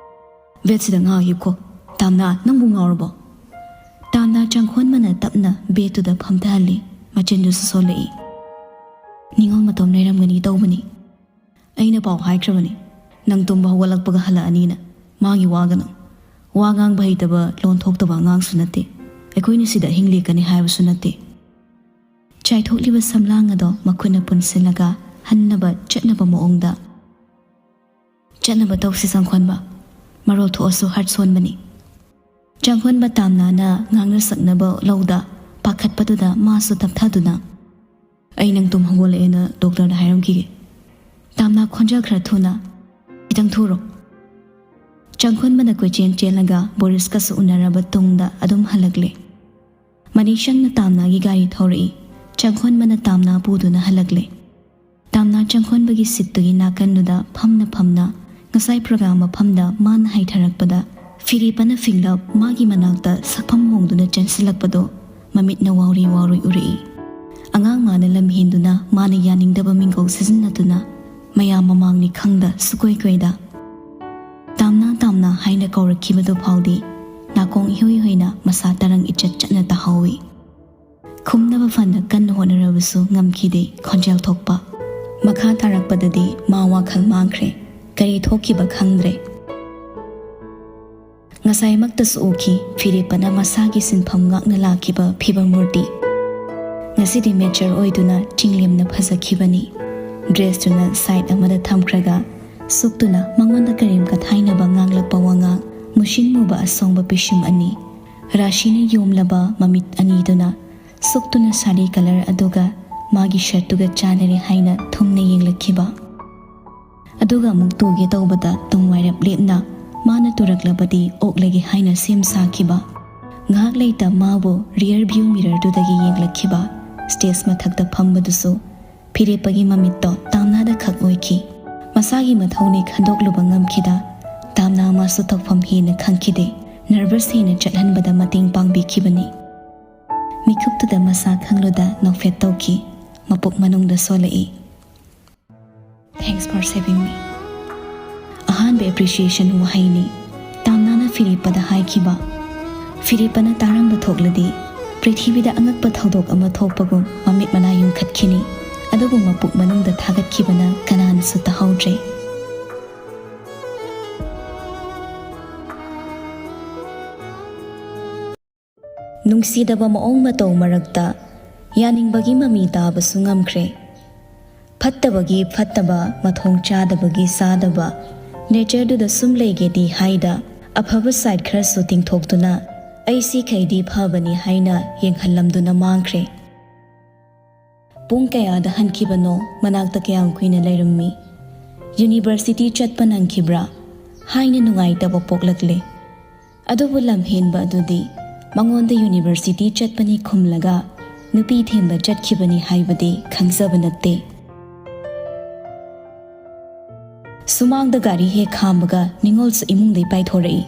"ꯕꯦꯠꯁꯤꯗ ꯉꯥꯏꯌꯨꯀꯣ꯫ ꯇꯥꯝꯅꯥ, ꯅꯪꯕꯨ ꯉꯥꯎꯔꯕꯣ?" ꯇꯥꯝꯅꯥ ꯆꯪꯈꯣꯟꯕꯅ ꯇꯞꯅ ꯕꯦꯠꯇꯨꯗ ꯐꯝꯊꯍꯜꯂꯤ꯫ ꯃꯆꯤꯟꯗꯨꯁꯨ ꯁꯣꯜꯂꯛꯏ꯫ "ꯅꯤꯡꯉꯣꯜ ꯃꯇꯣꯝ ꯂꯩꯔꯝꯒꯅꯤ ꯇꯧꯕꯅꯤ꯫ ꯑꯩꯅ ꯄꯥꯎ ꯍꯥꯏꯈ꯭ꯔꯕꯅꯤ, ꯅꯪ ꯇꯨꯝꯕ ꯍꯧꯒꯠꯂꯛꯄꯒ ꯍꯜꯂꯛꯑꯅꯤꯅ꯫ ꯃꯥꯒꯤ ꯋꯥꯒꯅꯨ꯫ ꯋꯥ ꯉꯥꯡꯕ ꯍꯩꯇꯕ, ꯂꯣꯟ ꯊꯣꯛꯇꯕ ꯑꯉꯥꯡꯁꯨ ꯅꯠꯇꯦ꯫ ꯑꯩꯈꯣꯏꯅ ꯁꯤꯗ ꯑꯍꯤꯡ ꯂꯦꯛꯀꯅꯤ ꯍꯥꯏꯕꯁꯨ ꯅꯠꯇꯦ"꯫ ꯆꯥꯏꯊꯣꯛꯂꯤꯕ ꯁꯝꯂꯥꯡ ꯑꯗꯣ ꯃꯈꯨꯠꯅ ꯄꯨꯟꯁꯤꯜꯂꯒ ꯍꯟꯅꯕ ꯆꯠꯅꯕ ꯃꯑꯣꯡꯗ, "ꯆꯠꯅꯕ ꯇꯧꯁꯤ ꯆꯪꯈꯣꯟꯕ꯫ ꯃꯔꯣꯜ ꯊꯣꯛꯑꯁꯨ ꯍꯥꯔꯠ ꯁꯣꯟꯕꯅꯤ"꯫ ꯆꯪꯈꯣꯟꯕ ꯇꯥꯝꯅꯥꯅ ꯉꯥꯡꯅ ꯁꯛꯅꯕ ꯂꯧꯗ ꯄꯥꯈꯠꯄꯗꯨꯗ ꯃꯥꯁꯨ ꯇꯞꯊꯗꯨꯅ, "ꯑꯩ ꯅꯪ ꯇꯨꯝ ꯍꯧꯒꯠꯂꯛꯑꯦꯅ ꯗꯣꯛꯇꯔꯗ ꯍꯥꯏꯔꯝꯈꯤꯒꯦ"꯫ ꯇꯥꯝꯅꯥ ꯈꯣꯟꯖꯦꯜ ꯈꯔ ꯊꯨꯅ, "ꯈꯤꯇꯪ ꯊꯨꯔꯣ"꯫ ꯆꯪꯈꯣꯟꯕꯅ ꯀꯣꯏꯆꯦꯟ ꯆꯦꯜꯂꯒ ꯕꯣꯔꯤꯁꯀꯁꯨ ꯎꯅꯔꯕ ꯇꯨꯡꯗ ꯑꯗꯨꯝ ꯍꯜꯂꯛꯂꯦ꯫ ꯃꯅꯤꯁꯪꯅ ꯇꯥꯝꯅꯥꯒꯤ ꯒꯥꯔꯤ ꯊꯧꯔꯛꯏ꯫ ꯆꯪꯈꯣꯟꯕꯅ ꯇꯥꯝꯅꯥ ꯄꯨꯗꯨꯅ ꯍꯜꯂꯛꯂꯦ꯫ ꯇꯥꯝꯅꯥ ꯆꯪꯈꯣꯟꯕꯒꯤ ꯁꯤꯠꯇꯨꯒꯤ ꯅꯥꯀꯟꯗꯨꯗ ꯐꯝꯅ ꯐꯝꯅ ꯉꯁꯥꯏ ꯄ꯭ꯔꯣꯒ꯭ꯔꯥꯝ ꯃꯐꯝꯗ ꯃꯥꯅ ꯍꯥꯏꯊꯔꯛꯄꯗ ꯐꯤꯔꯦꯞꯄꯅ ꯐꯤꯡꯂꯞ ꯃꯥꯒꯤ ꯃꯅꯥꯛꯇ ꯁꯛꯐꯝ ꯍꯣꯡꯗꯨꯅ ꯆꯦꯟꯁꯤꯜꯂꯛꯄꯗꯣ ꯃꯃꯤꯠꯅ ꯋꯥꯎꯔꯤ ꯋꯥꯎꯔꯤ ꯎꯔꯛꯏ꯫ ꯑꯉꯥꯡ ꯃꯥꯅ ꯂꯝ ꯍꯦꯟꯗꯨꯅ ꯃꯥꯅ ꯌꯥꯅꯤꯡꯗꯕ ꯃꯤꯡꯒꯧ ꯁꯤꯖꯤꯟꯅꯗꯨꯅ ꯃꯌꯥꯝ ꯃꯃꯥꯡꯅꯤ ꯈꯪꯗ ꯁꯨꯀꯣꯏ ꯀꯣꯏꯗ "ꯇꯥꯝꯅꯥ, ꯇꯥꯝꯅꯥ" ꯍꯥꯏꯅ ꯀꯧꯔꯛꯈꯤꯕꯗꯨ ꯐꯥꯎꯗꯤ ꯅꯥꯀꯣꯡ ꯏꯍꯣꯏ ꯍꯣꯏꯅ ꯃꯁꯥ ꯇꯔꯪ ꯏꯆꯠ ꯆꯠꯅ ꯇꯥꯍꯧꯏ꯫ ꯈꯨꯝꯅꯕ ꯐꯅ ꯀꯟꯅ ꯍꯣꯠꯅꯔꯕꯁꯨ ꯉꯝꯈꯤꯗꯦ ꯈꯣꯟꯖꯦꯜ ꯊꯣꯛꯄ꯫ ꯃꯈꯥ ꯇꯥꯔꯛꯄꯗꯗꯤ ꯃꯥ ꯋꯥꯈꯜ ꯃꯥꯡꯈ꯭ꯔꯦ꯫ ꯀꯔꯤ ꯊꯣꯛꯈꯤꯕ ꯈꯪꯗ꯭ꯔꯦ꯫ ꯉꯁꯥꯏꯃꯛꯇꯁꯨ ꯎꯈꯤ ꯐꯤꯔꯦꯞꯄꯅ ꯃꯁꯥꯒꯤ ꯁꯤꯟꯐꯝ ꯉꯥꯛꯅ ꯂꯥꯛꯈꯤꯕ ꯐꯤꯕꯝ ꯃꯨꯔꯇꯤ꯫ ꯉꯁꯤꯗꯤ ꯃꯦꯆꯔ ꯑꯣꯏꯗꯨꯅ ꯆꯤꯡꯂꯦꯝꯅ ꯐꯖꯈꯤꯕꯅꯤ꯫ ꯗ꯭ꯔꯦꯁꯇꯨꯅ ꯁꯥꯏꯠ ꯑꯃꯗ ꯊꯝꯈ꯭ꯔꯒ ꯁꯨꯛꯇꯨꯅ ꯃꯉꯣꯟꯗ ꯀꯔꯤꯝ ꯀꯊꯥꯏꯅꯕ ꯉꯥꯡꯂꯛꯄ ꯋꯥꯉꯥꯡ, ꯃꯨꯁꯤꯟ ꯃꯨꯕ ꯑꯁꯣꯡꯕ ꯄꯤꯁꯨꯝ ꯑꯅꯤ, ꯔꯥꯁꯤꯅ ꯌꯣꯝꯂꯕ ꯃꯃꯤꯠ ꯑꯅꯤꯗꯨꯅ ꯁꯨꯛꯇꯨꯅ ꯁꯥꯔꯤ ꯀꯂꯔ ꯑꯗꯨꯒ ꯃꯥꯒꯤ ꯁꯔꯠꯇꯨꯒ ꯆꯥꯟꯅꯔꯦ ꯍꯥꯏꯅ ꯊꯨꯝꯅ ꯌꯦꯡꯂꯛꯈꯤꯕ꯫ ꯑꯗꯨꯒ ꯑꯃꯨꯛ ꯇꯨꯒꯦ ꯇꯧꯕꯗ ꯇꯨꯡ ꯋꯥꯏꯔꯞ ꯂꯦꯞꯅ ꯃꯥꯅ ꯇꯨꯔꯛꯂꯕꯗꯤ ꯑꯣꯛꯂꯒꯦ ꯍꯥꯏꯅ ꯁꯦꯝ ꯁꯥꯈꯤꯕ꯫ ꯉꯥꯏꯍꯥꯛ ꯂꯩꯇ ꯃꯥꯕꯨ ꯔꯤꯌꯔ ꯚ꯭ꯌꯨ ꯃꯤꯔꯔꯗꯨꯗꯒꯤ ꯌꯦꯡꯂꯛꯈꯤꯕ ꯁ꯭ꯇꯦꯖ ꯃꯊꯛꯇ ꯐꯝꯕꯗꯨꯁꯨ ꯐꯤꯔꯦꯞꯄꯒꯤ ꯃꯃꯤꯠꯇꯣ ꯇꯥꯝꯅꯥꯗ ꯈꯛ ꯑꯣꯏꯈꯤ꯫ ꯃꯁꯥꯒꯤ ꯃꯊꯧꯅꯤ ꯈꯟꯗꯣꯛꯂꯨꯕ ꯉꯝꯈꯤꯗ ꯇꯥꯝꯅꯥ ꯃꯥꯁꯨ ꯇꯧꯐꯝ ꯍꯦꯟꯅ ꯈꯪꯈꯤꯗꯦ꯫ ꯅꯔꯚꯁ ꯍꯦꯟꯅ ꯆꯠꯍꯟꯕꯗ ꯃꯇꯦꯡ ꯄꯥꯡꯕꯤꯈꯤꯕꯅꯤ꯫ ꯃꯤꯀꯨꯞꯇꯨꯗ ꯃꯁꯥ ꯈꯪꯂꯨꯗ ꯅꯣꯛꯐꯦꯠ ꯇꯧꯈꯤ꯫ ꯃꯄꯨꯛ ꯃꯅꯨꯡꯗ ꯁꯣꯜꯂꯛꯏ꯫ "Thanks for saving me." ꯑꯍꯥꯟꯕ ꯑꯦꯄ꯭ꯔꯤꯁꯤꯌꯦꯁꯟ ꯋꯥꯍꯩꯅꯤ ꯇꯥꯝꯅꯥꯅ ꯐꯤꯔꯦꯞꯄꯗ ꯍꯥꯏꯈꯤꯕ꯫ ꯐꯤꯔꯦꯞꯄꯅ ꯇꯥꯔꯝꯕ ꯊꯣꯛꯂꯗꯤ ꯄ꯭ꯔꯤꯊꯤꯕꯤꯗ ꯑꯉꯛꯄ ꯊꯧꯗꯣꯛ ꯑꯃ ꯊꯣꯛꯄꯒꯨꯝ ꯃꯃꯤꯠ ꯃꯅꯥ ꯌꯨꯝꯈꯠꯈꯤꯅꯤ, ꯑꯗꯨꯕꯨ ꯃꯄꯨꯛ ꯃꯅꯨꯡꯗ ꯊꯥꯒꯠꯈꯤꯕꯅ ꯀꯅꯥꯅꯁꯨ ꯇꯥꯍꯧꯗ꯭ꯔꯦ꯫ ꯅꯨꯡꯁꯤꯗꯕ ꯃꯑꯣꯡ ꯃꯇꯧ ꯃꯔꯛꯇ ꯌꯥꯅꯤꯡꯕꯒꯤ ꯃꯃꯤ ꯇꯥꯕꯁꯨ ꯉꯝꯈ꯭ꯔꯦ꯫ ꯐꯠꯇꯕꯒꯤ ꯐꯠꯇꯕ, ꯃꯊꯣꯡ ꯆꯥꯗꯕꯒꯤ ꯆꯥꯗꯕ, ꯅꯦꯆꯔꯗꯨꯗ ꯁꯨꯝ ꯂꯩꯒꯦꯗꯤ ꯍꯥꯏꯗ, ꯑꯐꯕ ꯁꯥꯏꯠ ꯈꯔꯁꯨ ꯇꯤꯡꯊꯣꯛꯇꯨꯅ ꯑꯩ ꯁꯤꯈꯩꯗꯤ ꯐꯕꯅꯤ ꯍꯥꯏꯅ ꯌꯦꯡꯍꯜꯂꯝꯗꯨꯅ ꯃꯥꯡꯈ꯭ꯔꯦ꯫ ꯄꯨꯡ ꯀꯌꯥꯗ ꯍꯟꯈꯤꯕꯅꯣ? ꯃꯅꯥꯛꯇ ꯀꯌꯥꯝ ꯀꯨꯏꯅ ꯂꯩꯔꯝꯃꯤ? ꯌꯨꯅꯤꯚꯔꯁꯤꯇꯤ ꯆꯠꯄ ꯅꯪꯈꯤꯕ꯭ꯔꯥ? ꯍꯥꯏꯅ ꯅꯨꯡꯉꯥꯏꯇꯕ ꯄꯣꯛꯂꯛꯂꯦ꯫ ꯑꯗꯨꯕꯨ ꯂꯝꯍꯦꯟꯕ ꯑꯗꯨꯗꯤ ꯃꯉꯣꯟꯗ ꯌꯨꯅꯤꯚꯔꯁꯤꯇꯤ ꯆꯠꯄꯅꯤ ꯈꯨꯝꯂꯒ ꯅꯨꯄꯤ ꯊꯦꯝꯕ ꯆꯠꯈꯤꯕꯅꯤ ꯍꯥꯏꯕꯗꯤ ꯈꯪꯖꯕ ꯅꯠꯇꯦ꯫ ꯁꯨꯃꯥꯡꯗ ꯒꯥꯔꯤ ꯍꯦꯛ ꯈꯥꯝꯕꯒ ꯅꯤꯉꯣꯜꯁꯨ ꯏꯃꯨꯡꯗꯩ ꯄꯥꯏꯊꯣꯔꯛꯏ꯫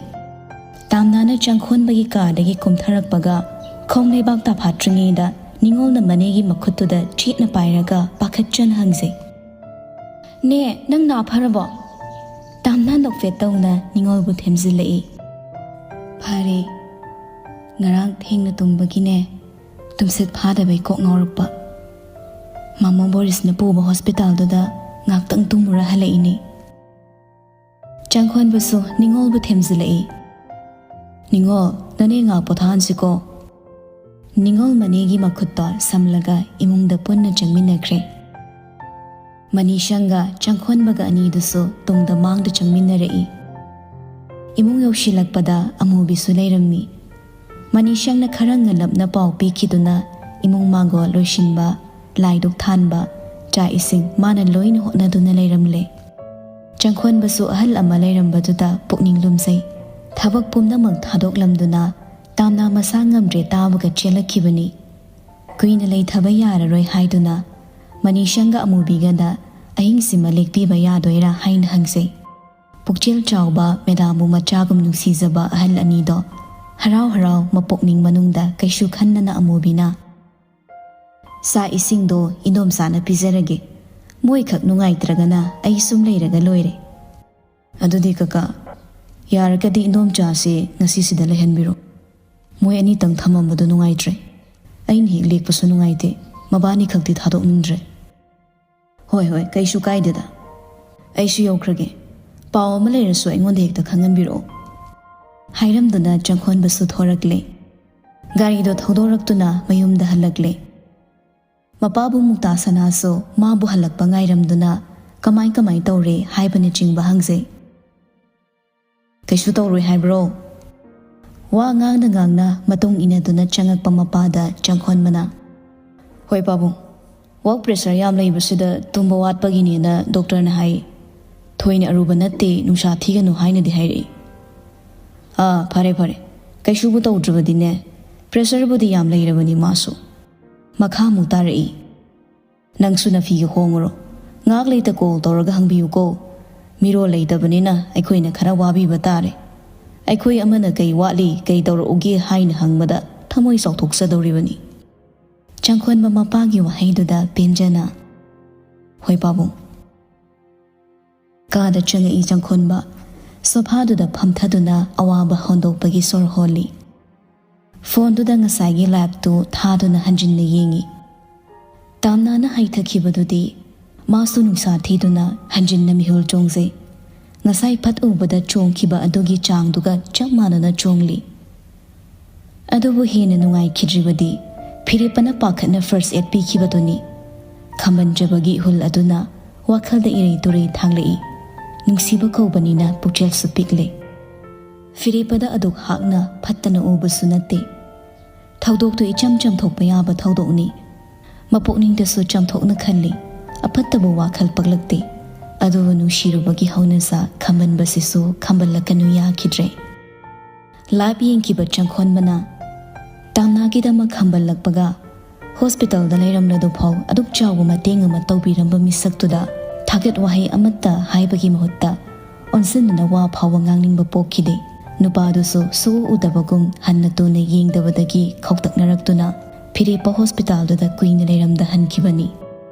ꯇꯥꯝꯅꯥꯅ ꯆꯪꯈꯣꯟꯕꯒꯤ ꯀꯥꯗꯒꯤ ꯀꯨꯝꯊꯔꯛꯄꯒ ꯈꯣꯡ ꯂꯩꯕꯥꯛ ꯇꯥꯐꯥꯠꯇ꯭ꯔꯤꯉꯩꯗ ꯅꯤꯉꯣꯜꯅ ꯃꯅꯦꯒꯤ ꯃꯈꯨꯠꯇꯨꯗ ꯆꯦꯠꯅ ꯄꯥꯏꯔꯒ ꯄꯥꯈꯠꯆꯅ ꯍꯪꯖꯩ, "ꯅꯦ, ꯅꯪ ꯅꯥ ꯐꯔꯕꯣ?" ꯇꯥꯝꯅꯥ ꯅꯣꯛꯐꯦꯠ ꯇꯧꯅ ꯅꯤꯉꯣꯜꯕꯨ ꯊꯦꯝꯖꯤꯜꯂꯛꯏ꯫ "ꯐꯔꯦ, ꯉꯔꯥꯡ ꯊꯦꯡꯅ ꯇꯨꯝꯕꯒꯤꯅꯦ, ꯇꯨꯝꯁꯤꯠ ꯐꯥꯗꯕꯩ ꯀꯣꯛ ꯉꯥꯎꯔꯛꯄ꯫ ꯃꯥꯃꯣ ꯕꯣꯔꯤꯁꯅ ꯄꯨꯕ ꯍꯣꯁꯄꯤꯇꯥꯜꯗꯨꯗ ꯉꯥꯛꯇꯪ ꯇꯨꯝꯃꯨꯔ ꯍꯜꯂꯛꯏꯅꯦ꯫" ꯆꯪꯈꯣꯟꯕꯁꯨ ꯅꯤꯉꯣꯜꯕꯨ ꯊꯦꯝꯖꯤꯜꯂꯛꯏ꯫ "ꯅꯤꯉꯣꯜ, ꯅꯅꯦ ꯉꯥꯛ ꯄꯣꯊꯥꯍꯟꯁꯤꯀꯣ꯫" ꯅꯤꯉꯣꯜ ꯃꯅꯦꯒꯤ ꯃꯈꯨꯠꯇꯣ ꯁꯝꯂꯒ ꯏꯃꯨꯡꯗ ꯄꯨꯟꯅ ꯆꯪꯃꯤꯟꯅꯈ꯭ꯔꯦ꯫ ꯃꯅꯤꯁꯪꯒ ꯆꯪꯈꯣꯟꯕꯒ ꯑꯅꯤꯗꯨꯁꯨ ꯇꯨꯡꯗ ꯃꯥꯡꯗ ꯆꯪꯃꯤꯟꯅꯔꯛꯏ꯫ ꯏꯃꯨꯡ ꯌꯧꯁꯤꯜꯂꯛꯄꯗ ꯑꯃꯨꯕꯤꯁꯨ ꯂꯩꯔꯝꯃꯤ꯫ ꯃꯅꯤꯁꯪꯅ ꯈꯔ ꯉꯜꯂꯞꯅ ꯄꯥꯎ ꯄꯤꯈꯤꯗꯨꯅ ꯏꯃꯨꯡ ꯃꯥꯡꯒꯣꯜ ꯂꯣꯏꯁꯤꯟꯕ, ꯂꯥꯏꯗꯨꯛ ꯊꯥꯟꯕ, ꯆꯥꯛ ꯏꯁꯤꯡ ꯃꯥꯅ ꯂꯣꯏꯅ ꯍꯣꯠꯅꯗꯨꯅ ꯂꯩꯔꯝꯂꯦ꯫ ꯆꯪꯈꯣꯟꯕꯁꯨ ꯑꯍꯜ ꯑꯃ ꯂꯩꯔꯝꯕꯗꯨꯗ ꯄꯨꯛꯅꯤꯡ ꯂꯨꯝꯖꯩ꯫ ꯊꯕꯛ ꯄꯨꯝꯅꯃꯛ ꯊꯥꯗꯣꯛꯂꯝꯗꯨꯅ ꯇꯥꯝꯅꯥ ꯃꯁꯥ ꯉꯝꯗ꯭ꯔꯦ ꯇꯥꯕꯒ ꯆꯦꯜꯂꯛꯈꯤꯕꯅꯤ꯫ ꯀꯨꯏꯅ ꯂꯩꯊꯕ ꯌꯥꯔꯔꯣꯏ ꯍꯥꯏꯗꯨꯅ ꯃꯅꯤꯁꯪꯒ ꯑꯃꯨꯕꯤꯒꯗ ꯑꯍꯤꯡꯁꯤꯃ ꯂꯦꯛꯄꯤꯕ ꯌꯥꯗꯣꯏꯔꯥ ꯍꯥꯏꯅ ꯍꯪꯖꯩ꯫ ꯄꯨꯛꯆꯦꯜ ꯆꯥꯎꯕ ꯃꯦꯗꯥꯝꯕꯨ ꯃꯆꯥꯒꯨꯝ ꯅꯨꯡꯁꯤꯖꯕ ꯑꯍꯜ ꯑꯅꯤꯗꯣ ꯍꯔꯥꯎ ꯍꯔꯥꯎ ꯃꯄꯨꯛꯅꯤꯡ ꯃꯅꯨꯡꯗ ꯀꯩꯁꯨ ꯈꯟꯗꯅ ꯑꯃꯨꯕꯤꯅ, "ꯆꯥꯛ ꯏꯁꯤꯡꯗꯣ ꯏꯟꯗꯣꯝꯆꯥꯅ ꯄꯤꯖꯔꯒꯦ꯫ ꯃꯣꯏꯈꯛ ꯅꯨꯡꯉꯥꯏꯇ꯭ꯔꯒꯅ ꯑꯩ ꯁꯨꯝ ꯂꯩꯔꯒ ꯂꯣꯏꯔꯦ꯫" "ꯑꯗꯨꯗꯤ ꯀꯀꯥ, ꯌꯥꯔꯒꯗꯤ ꯏꯟꯗꯣꯝꯆꯥꯁꯦ ꯉꯁꯤꯁꯤꯗ ꯂꯩꯍꯟꯕꯤꯔꯣ꯫ ꯃꯣꯏ ꯑꯅꯤꯇꯪ ꯊꯝꯃꯝꯕꯗꯣ ꯅꯨꯡꯉꯥꯏꯇ꯭ꯔꯦ꯫ ꯑꯩꯅ ꯍꯦꯛ ꯂꯦꯛꯄꯁꯨ ꯅꯨꯡꯉꯥꯏꯇꯦ, ꯃꯕꯥꯅꯤ ꯈꯛꯇꯤ ꯊꯥꯗꯣꯛꯅꯤꯡꯗ꯭ꯔꯦ꯫ ꯍꯣꯏ ꯍꯣꯏ, ꯀꯩꯁꯨ ꯀꯥꯏꯗꯦꯗ꯫ ꯑꯩꯁꯨ ꯌꯧꯈ꯭ꯔꯒꯦ꯫ ꯄꯥꯎ ꯑꯃ ꯂꯩꯔꯁꯨ ꯑꯩꯉꯣꯟꯗ ꯍꯦꯛꯇ ꯈꯪꯍꯟꯕꯤꯔꯛꯑꯣ꯫ ꯍꯥꯏꯔꯝꯗꯨꯅ ꯆꯪꯈꯣꯟꯕꯁꯨ ꯊꯣꯔꯛꯂꯦ꯫ ꯒꯥꯔꯤꯗꯣ ꯊꯧꯗꯣꯔꯛꯇꯨꯅ ꯃꯌꯨꯝꯗ ꯍꯜꯂꯛꯂꯦ꯫ ꯃꯄꯥꯕꯨ ꯃꯨꯛꯇꯥ ꯁꯅꯥꯁꯨ ꯃꯥꯕꯨ ꯍꯜꯂꯛꯄ ꯉꯥꯏꯔꯝꯗꯨꯅ ꯀꯃꯥꯏ ꯀꯃꯥꯏ ꯇꯧꯔꯦ ꯍꯥꯏꯕꯅꯆꯤꯡꯕ ꯍꯪꯖꯩ꯫ "ꯀꯩꯁꯨ ꯇꯧꯔꯣꯏ ꯍꯥꯏꯕ꯭ꯔꯣ?" ꯋꯥ ꯉꯥꯡꯅ ꯉꯥꯡꯅ ꯃꯇꯨꯡ ꯏꯟꯅꯗꯨꯅ ꯆꯪꯉꯛꯄ ꯃꯄꯥꯗ ꯆꯪꯈꯣꯟꯕꯅ, "ꯍꯣꯏ ꯄꯥꯕꯨꯡ, ꯋꯥꯔꯛ ꯄ꯭ꯔꯦꯁꯔ ꯌꯥꯝ ꯂꯩꯕꯁꯤꯗ ꯇꯨꯝꯕ ꯋꯥꯠꯄꯒꯤꯅꯦꯅ ꯗꯣꯛꯇꯔꯅ ꯍꯥꯏ꯫ ꯊꯣꯏꯅ ꯑꯔꯨꯕ ꯅꯠꯇꯦ, ꯅꯨꯡꯁꯥ ꯊꯤꯒꯅꯨ ꯍꯥꯏꯅꯗꯤ ꯍꯥꯏꯔꯛꯏ꯫" "ꯑꯥ, ꯐꯔꯦ ꯐꯔꯦ, ꯀꯩꯁꯨꯕꯨ ꯇꯧꯗ꯭ꯔꯕꯗꯤꯅꯦ, ꯄ꯭ꯔꯦꯁꯔꯕꯨꯗꯤ ꯌꯥꯝ ꯂꯩꯔꯕꯅꯤ ꯃꯥꯁꯨ꯫" ꯃꯈꯥ ꯑꯃꯨꯛ ꯇꯥꯔꯛꯏ, "ꯅꯪꯁꯨ ꯅꯐꯤꯒ ꯍꯣꯡꯉꯨꯔꯣ꯫ ꯉꯥꯏꯍꯥꯛ ꯂꯩꯇ ꯀꯣꯜ ꯇꯧꯔꯒ ꯍꯪꯕꯤꯌꯨꯀꯣ꯫ ꯃꯤꯔꯣꯜ ꯂꯩꯇꯕꯅꯤꯅ ꯑꯩꯈꯣꯏꯅ ꯈꯔ ꯋꯥꯕꯤꯕ ꯇꯥꯔꯦ꯫ ꯑꯩꯈꯣꯏ ꯑꯃꯅ ꯀꯩ ꯋꯥꯠꯂꯤ, ꯀꯩ ꯇꯧꯔꯛꯎꯒꯦ ꯍꯥꯏꯅ ꯍꯪꯕꯗ ꯊꯃꯣꯏ ꯆꯥꯎꯊꯣꯛꯆꯗꯧꯔꯤꯕꯅꯤ꯫" ꯆꯪꯈꯣꯟꯕ ꯃꯄꯥꯒꯤ ꯋꯥꯍꯩꯗꯨꯗ ꯄꯦꯟꯖꯅ, "ꯍꯣꯏ ꯄꯥꯕꯨꯡ꯫" ꯀꯥꯗ ꯆꯪꯉꯛꯏ ꯆꯪꯈꯣꯟꯕ꯫ ꯁꯣꯐꯥꯗꯨꯗ ꯐꯝꯊꯗꯨꯅ ꯑꯋꯥꯕ ꯍꯣꯟꯗꯣꯛꯄꯒꯤ ꯁꯣꯔ ꯍꯣꯜꯂꯤ꯫ ꯐꯣꯟꯗꯨꯗ ꯉꯁꯥꯏꯒꯤ ꯂꯥꯏꯚꯇꯨ ꯊꯥꯗꯨꯅ ꯍꯟꯖꯤꯟꯅ ꯌꯦꯡꯉꯤ꯫ ꯇꯥꯝꯅꯥꯅ ꯍꯩꯊꯈꯤꯕꯗꯨꯗꯤ ꯃꯥꯁꯨ ꯅꯨꯡꯁꯥ ꯊꯤꯗꯨꯅ ꯍꯟꯖꯤꯟꯅ ꯃꯤꯍꯨꯜ ꯆꯣꯡꯖꯩ꯫ ꯉꯁꯥꯏ ꯐꯠ ꯎꯕꯗ ꯆꯣꯡꯈꯤꯕ ꯑꯗꯨꯒꯤ ꯆꯥꯡꯗꯨꯒ ꯆꯞ ꯃꯥꯟꯅꯅ ꯆꯣꯡꯂꯤ꯫ ꯑꯗꯨꯕꯨ ꯍꯦꯟꯅ ꯅꯨꯡꯉꯥꯏꯈꯤꯗ꯭ꯔꯤꯕꯗꯤ ꯐꯤꯔꯦꯞꯄꯅ ꯄꯥꯈꯠꯅ ꯐꯥꯔꯁ ꯑꯦꯗ ꯄꯤꯈꯤꯕꯗꯨꯅꯤ꯫ ꯈꯝꯕꯟꯖꯕꯒꯤ ꯏꯍꯨꯜ ꯑꯗꯨꯅ ꯋꯥꯈꯜꯗ ꯏꯔꯩ ꯇꯨꯔꯩ ꯊꯥꯡꯂꯛꯏ꯫ ꯅꯨꯡꯁꯤꯕ ꯀꯧꯕꯅꯤꯅ ꯄꯨꯛꯆꯦꯜꯁꯨ ꯄꯤꯛꯂꯦ꯫ ꯐꯤꯔꯦꯞꯄꯗ ꯑꯗꯨꯛ ꯍꯥꯛꯅ ꯐꯠꯇꯅ ꯎꯕꯁꯨ ꯅꯠꯇꯦ꯫ ꯊꯧꯗꯣꯛꯇꯨ ꯏꯆꯝ ꯆꯝꯊꯣꯛꯄ ꯌꯥꯕ ꯊꯧꯗꯣꯛꯅꯤ꯫ ꯃꯄꯨꯛꯅꯤꯡꯗꯁꯨ ꯆꯝꯊꯣꯛꯅ ꯈꯜꯂꯤ꯫ ꯑꯐꯠꯇꯕ ꯋꯥꯈꯜ ꯄꯛꯂꯛꯇꯦ꯫ ꯑꯗꯨꯕꯨ ꯅꯨꯡꯁꯤꯔꯨꯕꯒꯤ ꯍꯧꯅꯁꯥ ꯈꯝꯕꯟꯕꯁꯤꯁꯨ ꯈꯝꯕꯜꯂꯛꯀꯅꯨ ꯌꯥꯈꯤꯗ꯭ꯔꯦ꯫ ꯂꯥꯏꯚ ꯌꯦꯡꯈꯤꯕ ꯆꯪꯈꯣꯟꯕꯅ ꯇꯥꯝꯅꯥꯒꯤꯗꯃꯛ ꯈꯝꯕꯜꯂꯛꯄꯒ ꯍꯣꯁꯄꯤꯇꯥꯜꯗ ꯂꯩꯔꯝꯂꯗꯨꯐꯥꯎ ꯑꯗꯨꯛ ꯆꯥꯎꯕ ꯃꯇꯦꯡ ꯑꯃ ꯇꯧꯕꯤꯔꯝꯕ ꯃꯤꯁꯛꯇꯨꯗ ꯊꯥꯒꯠ ꯋꯥꯍꯩ ꯑꯃꯠꯇ ꯍꯥꯏꯕꯒꯤ ꯃꯍꯨꯠꯇ ꯑꯣꯟꯁꯤꯟꯗꯨꯅ ꯋꯥ ꯐꯥꯎꯕ ꯉꯥꯡꯅꯤꯡꯕ ꯄꯣꯛꯈꯤꯗꯦ꯫ ꯅꯨꯄꯥꯗꯨꯁꯨ ꯁꯨꯛꯎ ꯎꯗꯕꯒꯨꯝ ꯍꯟꯅ ꯇꯨꯅ ꯌꯦꯡꯗꯕꯗꯒꯤ ꯈꯧꯇꯛꯅꯔꯛꯇꯨꯅ ꯐꯤꯔꯦꯞꯄ ꯍꯣꯁꯄꯤꯇꯥꯜꯗꯨꯗ ꯀꯨꯏꯅ ꯂꯩꯔꯝꯗ ꯍꯟꯈꯤꯕꯅꯤ꯫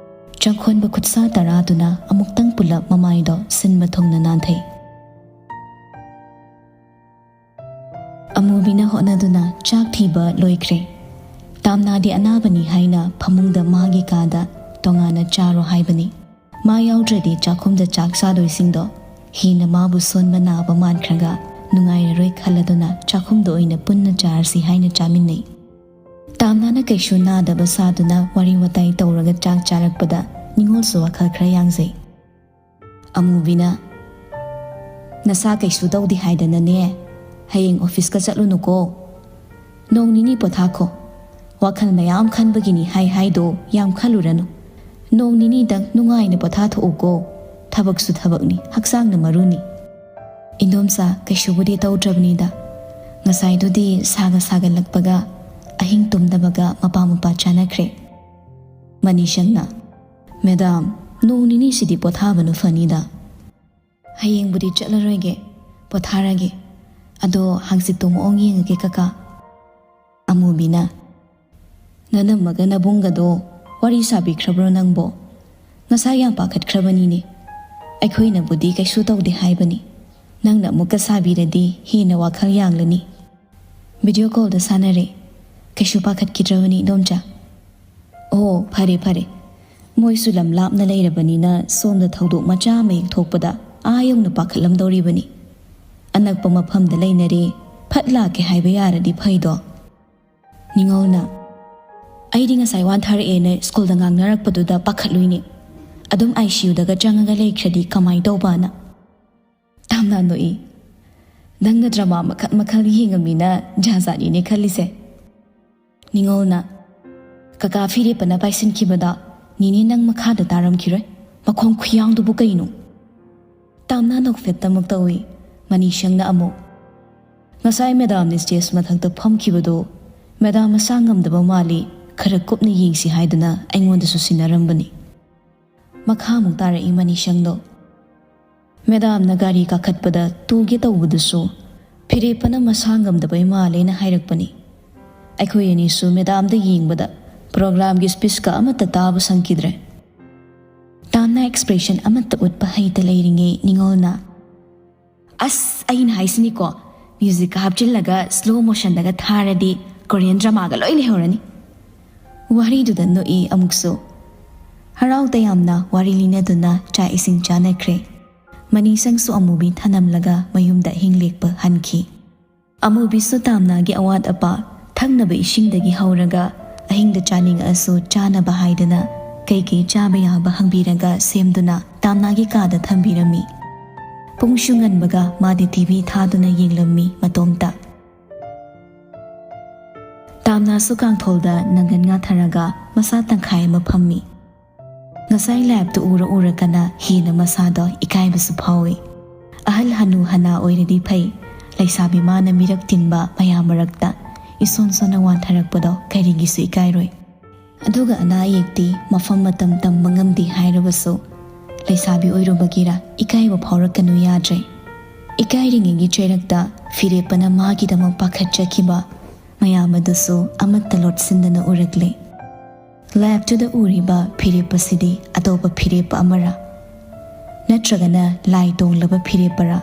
ꯆꯪꯈꯣꯟꯕ ꯈꯨꯠꯁꯥ ꯇꯔꯥꯗꯨꯅ ꯑꯃꯨꯛꯇꯪ ꯄꯨꯂꯞ ꯃꯃꯥꯏꯗꯣ ꯁꯤꯟꯕ ꯊꯨꯡꯅ ꯅꯥꯟꯊꯩ꯫ ꯑꯃꯨꯕꯤ ꯑꯩꯅ ꯍꯣꯠꯅꯗꯨꯅ ꯆꯥꯛ ꯊꯤꯕ ꯂꯣꯏꯈ꯭ꯔꯦ꯫ ꯇꯥꯝꯅꯥꯗꯤ ꯑꯅꯥꯕꯅꯤ ꯍꯥꯏꯅ ꯐꯃꯨꯡꯗ ꯃꯥꯒꯤ ꯀꯥꯗ ꯇꯣꯉꯥꯟꯅ ꯆꯥꯔꯣ ꯍꯥꯏꯕꯅꯤ꯫ ꯃꯥ ꯌꯥꯎꯗ꯭ꯔꯗꯤ ꯆꯥꯛꯈꯨꯝꯗ ꯆꯥꯛ ꯆꯥꯗꯣꯏꯁꯤꯡꯗꯣ ꯍꯦꯟꯅ ꯃꯥꯕꯨ ꯁꯣꯟꯕ ꯅꯥꯕ ꯃꯥꯟꯈ꯭ꯔꯒ ꯅꯨꯡꯉꯥꯏꯔꯔꯣꯏ ꯈꯜꯂꯗꯨꯅ ꯆꯥꯛꯈꯨꯝꯗ ꯑꯣꯏꯅ ꯄꯨꯟꯅ ꯆꯥꯔꯁꯤ ꯍꯥꯏꯅ ꯆꯥꯃꯤꯟꯅꯩ꯫ ꯇꯥꯝꯅꯥꯅ ꯀꯩꯁꯨ ꯅꯥꯗꯕ ꯁꯥꯗꯨꯅ ꯋꯥꯔꯤ ꯋꯥꯇꯥꯏ ꯇꯧꯔꯒ ꯆꯥꯛ ꯆꯥꯔꯛꯄꯗ ꯅꯤꯉꯣꯜꯁꯨ ꯋꯥꯈꯜ ꯈꯔ ꯌꯥꯡꯖꯩ꯫ ꯑꯃꯨꯕꯤꯅ, "ꯅꯁꯥ ꯀꯩꯁꯨ ꯇꯧꯗꯦ ꯍꯥꯏꯗꯅꯅꯦ, ꯍꯌꯦꯡ ꯑꯣꯐꯤꯁꯀ ꯆꯠꯂꯨꯅꯨꯀꯣ꯫ ꯅꯣꯡ ꯅꯤꯅꯤ ꯄꯣꯊꯥꯈꯣ꯫ ꯋꯥꯈꯜ ꯃꯌꯥꯝ ꯈꯟꯕꯒꯤꯅꯤ ꯍꯥꯏ ꯍꯥꯏꯗꯣ ꯌꯥꯝ ꯈꯜꯂꯨꯔꯅꯨ꯫ ꯅꯣꯡ ꯅꯤꯅꯤꯗꯪ ꯅꯨꯡꯉꯥꯏꯅ ꯄꯣꯊꯥꯊꯣꯛꯎꯀꯣ꯫ ꯊꯕꯛꯁꯨ ꯊꯕꯛꯅꯤ, ꯍꯛꯆꯥꯡꯅ ꯃꯔꯨꯅꯤ꯫" "ꯏꯟꯗꯣꯝꯆꯥ, ꯀꯩꯁꯨꯕꯨꯗꯤ ꯇꯧꯗ꯭ꯔꯕꯅꯤꯗ꯫ ꯉꯁꯥꯏꯗꯨꯗꯤ ꯁꯥꯒ ꯁꯥꯒꯠꯂꯛꯄꯒ ꯑꯍꯤꯡ ꯇꯨꯝꯗꯕꯒ ꯃꯄꯥ ꯃꯄꯥ ꯆꯥꯅꯈ꯭ꯔꯦ꯫" ꯃꯅꯤꯁꯪꯅ, "ꯃꯦꯗꯥꯝ, ꯅꯣꯡ ꯅꯤꯅꯤꯁꯤꯗꯤ ꯄꯣꯊꯥꯕꯅ ꯐꯅꯤꯗ꯫" "ꯍꯌꯦꯡꯕꯨꯗꯤ ꯆꯠꯂꯔꯣꯏꯒꯦ, ꯄꯣꯊꯥꯔꯒꯦ꯫ ꯑꯗꯣ ꯍꯪꯆꯤꯠꯇꯣ ꯃꯑꯣꯡ ꯌꯦꯡꯉꯒꯦ ꯀꯀꯥ꯫" ꯑꯃꯨꯕꯤꯅ, "ꯅꯅꯝꯃꯒ ꯅꯕꯨꯡꯒꯗꯣ ꯋꯥꯔꯤ ꯁꯥꯕꯤꯈ꯭ꯔꯕ꯭ꯔꯣ ꯅꯪꯕꯣ? ꯉꯁꯥꯏ ꯌꯥꯝ ꯄꯥꯈꯠꯈ꯭ꯔꯕꯅꯤꯅꯦ꯫ ꯑꯩꯈꯣꯏꯅꯕꯨꯗꯤ ꯀꯩꯁꯨ ꯇꯧꯗꯦ ꯍꯥꯏꯕꯅꯤ꯫ ꯅꯪꯅ ꯑꯃꯨꯛꯀ ꯁꯥꯕꯤꯔꯗꯤ ꯍꯦꯟꯅ ꯋꯥꯈꯜ ꯌꯥꯡꯂꯅꯤ꯫ ꯚꯤꯗꯤꯑꯣ ꯀꯣꯜꯗ ꯁꯥꯟꯅꯔꯦ꯫ ꯀꯩꯁꯨ ꯄꯥꯈꯠꯈꯤꯗ꯭ꯔꯕꯅꯤ ꯏꯗꯣꯝꯆꯥ꯫" "ꯑꯣ, ꯐꯔꯦ ꯐꯔꯦ꯫ ꯃꯣꯏꯁꯨ ꯂꯝ ꯂꯥꯞꯅ ꯂꯩꯔꯕꯅꯤꯅ ꯁꯣꯝꯗ ꯊꯧꯗꯣꯛ ꯃꯆꯥ ꯑꯃ ꯍꯦꯛ ꯊꯣꯛꯄꯗ ꯑꯥ ꯌꯧꯅ ꯄꯥꯈꯠꯂꯝꯗꯧꯔꯤꯕꯅꯤ꯫ ꯑꯅꯛꯄ ꯃꯐꯝꯗ ꯂꯩꯅꯔꯦ, ꯐꯠ ꯂꯥꯛꯀꯦ ꯍꯥꯏꯕ ꯌꯥꯔꯗꯤ ꯐꯩꯗꯣ꯫" ꯅꯤꯉꯣꯜꯅ, "ꯑꯩꯗꯤ ꯉꯁꯥꯏ ꯋꯥꯟꯊꯔꯛꯑꯦꯅ ꯁ꯭ꯀꯨꯜꯗ ꯉꯥꯡꯅꯔꯛꯄꯗꯨꯗ ꯄꯥꯈꯠꯂꯨꯏꯅꯦ꯫ ꯑꯗꯨꯝ ꯑꯥꯏ ꯁꯤ ꯌꯨꯗꯒ ꯆꯪꯉꯒ ꯂꯩꯈ꯭ꯔꯗꯤ ꯀꯃꯥꯏꯅ ꯇꯧꯕꯅ?" ꯇꯥꯝꯅ ꯅꯣꯛꯏ꯫ "ꯅꯪꯅ ꯗ꯭ꯔꯃꯥ ꯃꯈꯜ ꯃꯈꯜ ꯌꯦꯡꯉꯝꯃꯤꯅ ꯖꯥꯠ ꯖꯥꯠꯅꯤꯅꯦ ꯈꯜꯂꯤꯁꯦ꯫" ꯅꯤꯉꯣꯜꯅ, "ꯀꯀꯥ ꯐꯤꯔꯦꯞꯄꯅ ꯄꯥꯏꯁꯤꯟꯈꯤꯕꯗ ꯅꯤꯅꯦ ꯅꯪ ꯃꯈꯥꯗ ꯇꯥꯔꯝꯈꯤꯔꯣꯏ꯫ ꯃꯈꯣꯡ ꯈꯨꯌꯥꯡꯗꯨꯕꯨ ꯀꯩꯅꯣ?" ꯇꯥꯝꯅ ꯅꯣꯛꯐꯦꯠꯇ ꯑꯃꯨꯛ ꯇꯧꯏ꯫ ꯃꯅꯤꯁꯪꯅ ꯑꯃꯨꯛ, "ꯉꯁꯥꯏ ꯃꯦꯗꯥꯝꯅ ꯁ꯭ꯇꯦꯖ ꯃꯊꯛꯇ ꯐꯝꯈꯤꯕꯗꯣ ꯃꯦꯗꯥꯝ ꯃꯁꯥ ꯉꯝꯗꯕ ꯃꯥꯜꯂꯤ, ꯈꯔ ꯀꯨꯞꯅ ꯌꯦꯡꯁꯤ ꯍꯥꯏꯗꯨꯅ ꯑꯩꯉꯣꯟꯗꯁꯨ ꯁꯤꯟꯅꯔꯝꯕꯅꯤ꯫" ꯃꯈꯥ ꯑꯃꯨꯛ ꯇꯥꯔꯛꯏ ꯃꯅꯤꯁꯪꯗꯣ꯫ "ꯃꯦꯗꯥꯝꯅ ꯒꯥꯔꯤ ꯀꯥꯈꯠꯄꯗ ꯇꯨꯒꯦ ꯇꯧꯕꯗꯨꯁꯨ ꯐꯤꯔꯦꯞꯄꯅ ꯃꯁꯥ ꯉꯝꯗꯕꯩ ꯃꯥꯜꯂꯦꯅ ꯍꯥꯏꯔꯛꯄꯅꯤ꯫ ꯑꯩꯈꯣꯏ ꯑꯅꯤꯁꯨ ꯃꯦꯗꯥꯝꯗ ꯌꯦꯡꯕꯗ ꯄ꯭ꯔꯣꯒ꯭ꯔꯥꯝꯒꯤ ꯁ꯭ꯄꯤꯆꯀ ꯑꯃꯠꯇ ꯇꯥꯕ ꯁꯪꯈꯤꯗ꯭ꯔꯦ꯫" ꯇꯥꯝꯅ ꯑꯦꯛꯁꯄ꯭ꯔꯦꯁꯟ ꯑꯃꯠꯇ ꯎꯠꯄ ꯍꯩꯇ ꯂꯩꯔꯤꯉꯩ ꯅꯤꯉꯣꯜꯅ, "ꯑꯁ, ꯑꯩꯅ ꯍꯥꯏꯁꯤꯅꯤꯀꯣ, ꯃ꯭ꯌꯨꯖꯤꯛꯀ ꯍꯥꯞꯆꯤꯜꯂꯒ ꯁ꯭ꯂꯣ ꯃꯣꯁꯟꯗꯒ ꯊꯥꯔꯗꯤ ꯀꯣꯔꯤꯌꯟ ꯗ꯭ꯔꯃꯥꯒ ꯂꯣꯏ ꯂꯩꯍꯧꯔꯅꯤ꯫ ꯋꯥꯔꯤꯗꯨꯗ ꯅꯣꯛꯏ ꯑꯃꯨꯛꯁꯨ꯫ ꯍꯔꯥꯎ ꯇꯌꯥꯝꯅ ꯋꯥꯔꯤ ꯂꯤꯅꯗꯨꯅ ꯆꯥꯛ ꯏꯁꯤꯡ ꯆꯥꯅꯈ꯭ꯔꯦ꯫ ꯃꯅꯤꯁꯪꯁꯨ ꯑꯃꯨꯕꯤ ꯊꯅꯝꯂꯒ ꯃꯌꯨꯝꯗ ꯑꯍꯤꯡ ꯂꯦꯛꯄ ꯍꯟꯈꯤ꯫ ꯑꯃꯨꯕꯤꯁꯨ ꯇꯥꯝꯅꯥꯒꯤ ꯑꯋꯥꯠ ꯑꯄꯥ, ꯊꯛꯅꯕ ꯏꯁꯤꯡꯗꯒꯤ ꯍꯧꯔꯒ ꯑꯍꯤꯡꯗ ꯆꯥꯅꯤꯡꯉꯛꯑꯁꯨ ꯆꯥꯅꯕ ꯍꯥꯏꯗꯅ ꯀꯩꯀꯩ ꯆꯥꯕ ꯌꯥꯕ ꯍꯪꯕꯤꯔꯒ ꯁꯦꯝꯗꯨꯅ ꯇꯥꯝꯅꯥꯒꯤ ꯀꯥꯗ ꯊꯝꯕꯤꯔꯝꯃꯤ꯫ ꯄꯨꯡꯁꯨ ꯉꯟꯕꯒ ꯃꯥꯗꯤ ꯇꯤ ꯚꯤ ꯊꯥꯗꯨꯅ ꯌꯦꯡꯂꯝꯃꯤ ꯃꯇꯣꯝꯇ꯫ ꯇꯥꯝꯅꯥꯁꯨ ꯀꯥꯡꯊꯣꯜꯗ ꯅꯪꯒꯟ ꯉꯥꯊꯔꯒ ꯃꯁꯥ ꯇꯪꯈꯥꯏ ꯑꯃ ꯐꯝꯃꯤ꯫ ꯉꯁꯥꯏ ꯂꯥꯏꯞꯇ ꯎꯔ ꯎꯔꯒꯅ ꯍꯦꯟꯅ ꯃꯁꯥꯗꯣ ꯏꯀꯥꯏꯕꯁꯨ ꯐꯥꯎꯏ꯫ ꯑꯍꯜ ꯍꯅꯨ ꯍꯅꯥ ꯑꯣꯏꯔꯗꯤ ꯐꯩ, ꯂꯩꯁꯥꯕꯤ ꯃꯥꯅ ꯃꯤꯔꯛ ꯇꯤꯟꯕ ꯃꯌꯥꯝ ꯃꯔꯛꯇ ꯏꯁꯣꯟ ꯁꯣꯟꯅ ꯋꯥꯟꯊꯔꯛꯄꯗꯣ ꯀꯔꯤꯒꯤꯁꯨ ꯏꯀꯥꯏꯔꯣꯏ꯫ ꯑꯗꯨꯒ ꯑꯅꯥ ꯑꯌꯦꯛꯇꯤ ꯃꯐꯝ ꯃꯇꯝ ꯇꯝꯕ ꯉꯝꯗꯦ ꯍꯥꯏꯔꯕꯁꯨ, ꯂꯩꯁꯥꯕꯤ ꯑꯣꯏꯔꯨꯕꯒꯤꯔ ꯏꯀꯥꯏꯕ ꯐꯥꯎꯔꯛꯀꯅꯨ ꯌꯥꯗ꯭ꯔꯦ꯫ ꯏꯀꯥꯏꯔꯤꯉꯩꯒꯤ ꯆꯩꯔꯛꯇ ꯐꯤꯔꯦꯞꯄꯅ ꯃꯥꯒꯤꯗꯃꯛ ꯄꯥꯈꯠꯆꯈꯤꯕ ꯃꯌꯥꯝ ꯑꯗꯨꯁꯨ ꯑꯃꯠꯇ ꯂꯣꯠꯁꯤꯟꯗꯅ ꯎꯔꯛꯂꯦ꯫ ꯂꯥꯏꯞꯇꯨꯗ ꯎꯔꯤꯕ ꯐꯤꯔꯦꯞ ꯑꯁꯤꯗꯤ ꯑꯇꯣꯞꯄ ꯐꯤꯔꯦꯞ ꯑꯃꯔ? ꯅꯠꯇ꯭ꯔꯒꯅ ꯂꯥꯏ ꯇꯣꯡꯂꯕ ꯐꯤꯔꯦꯞꯄꯔ?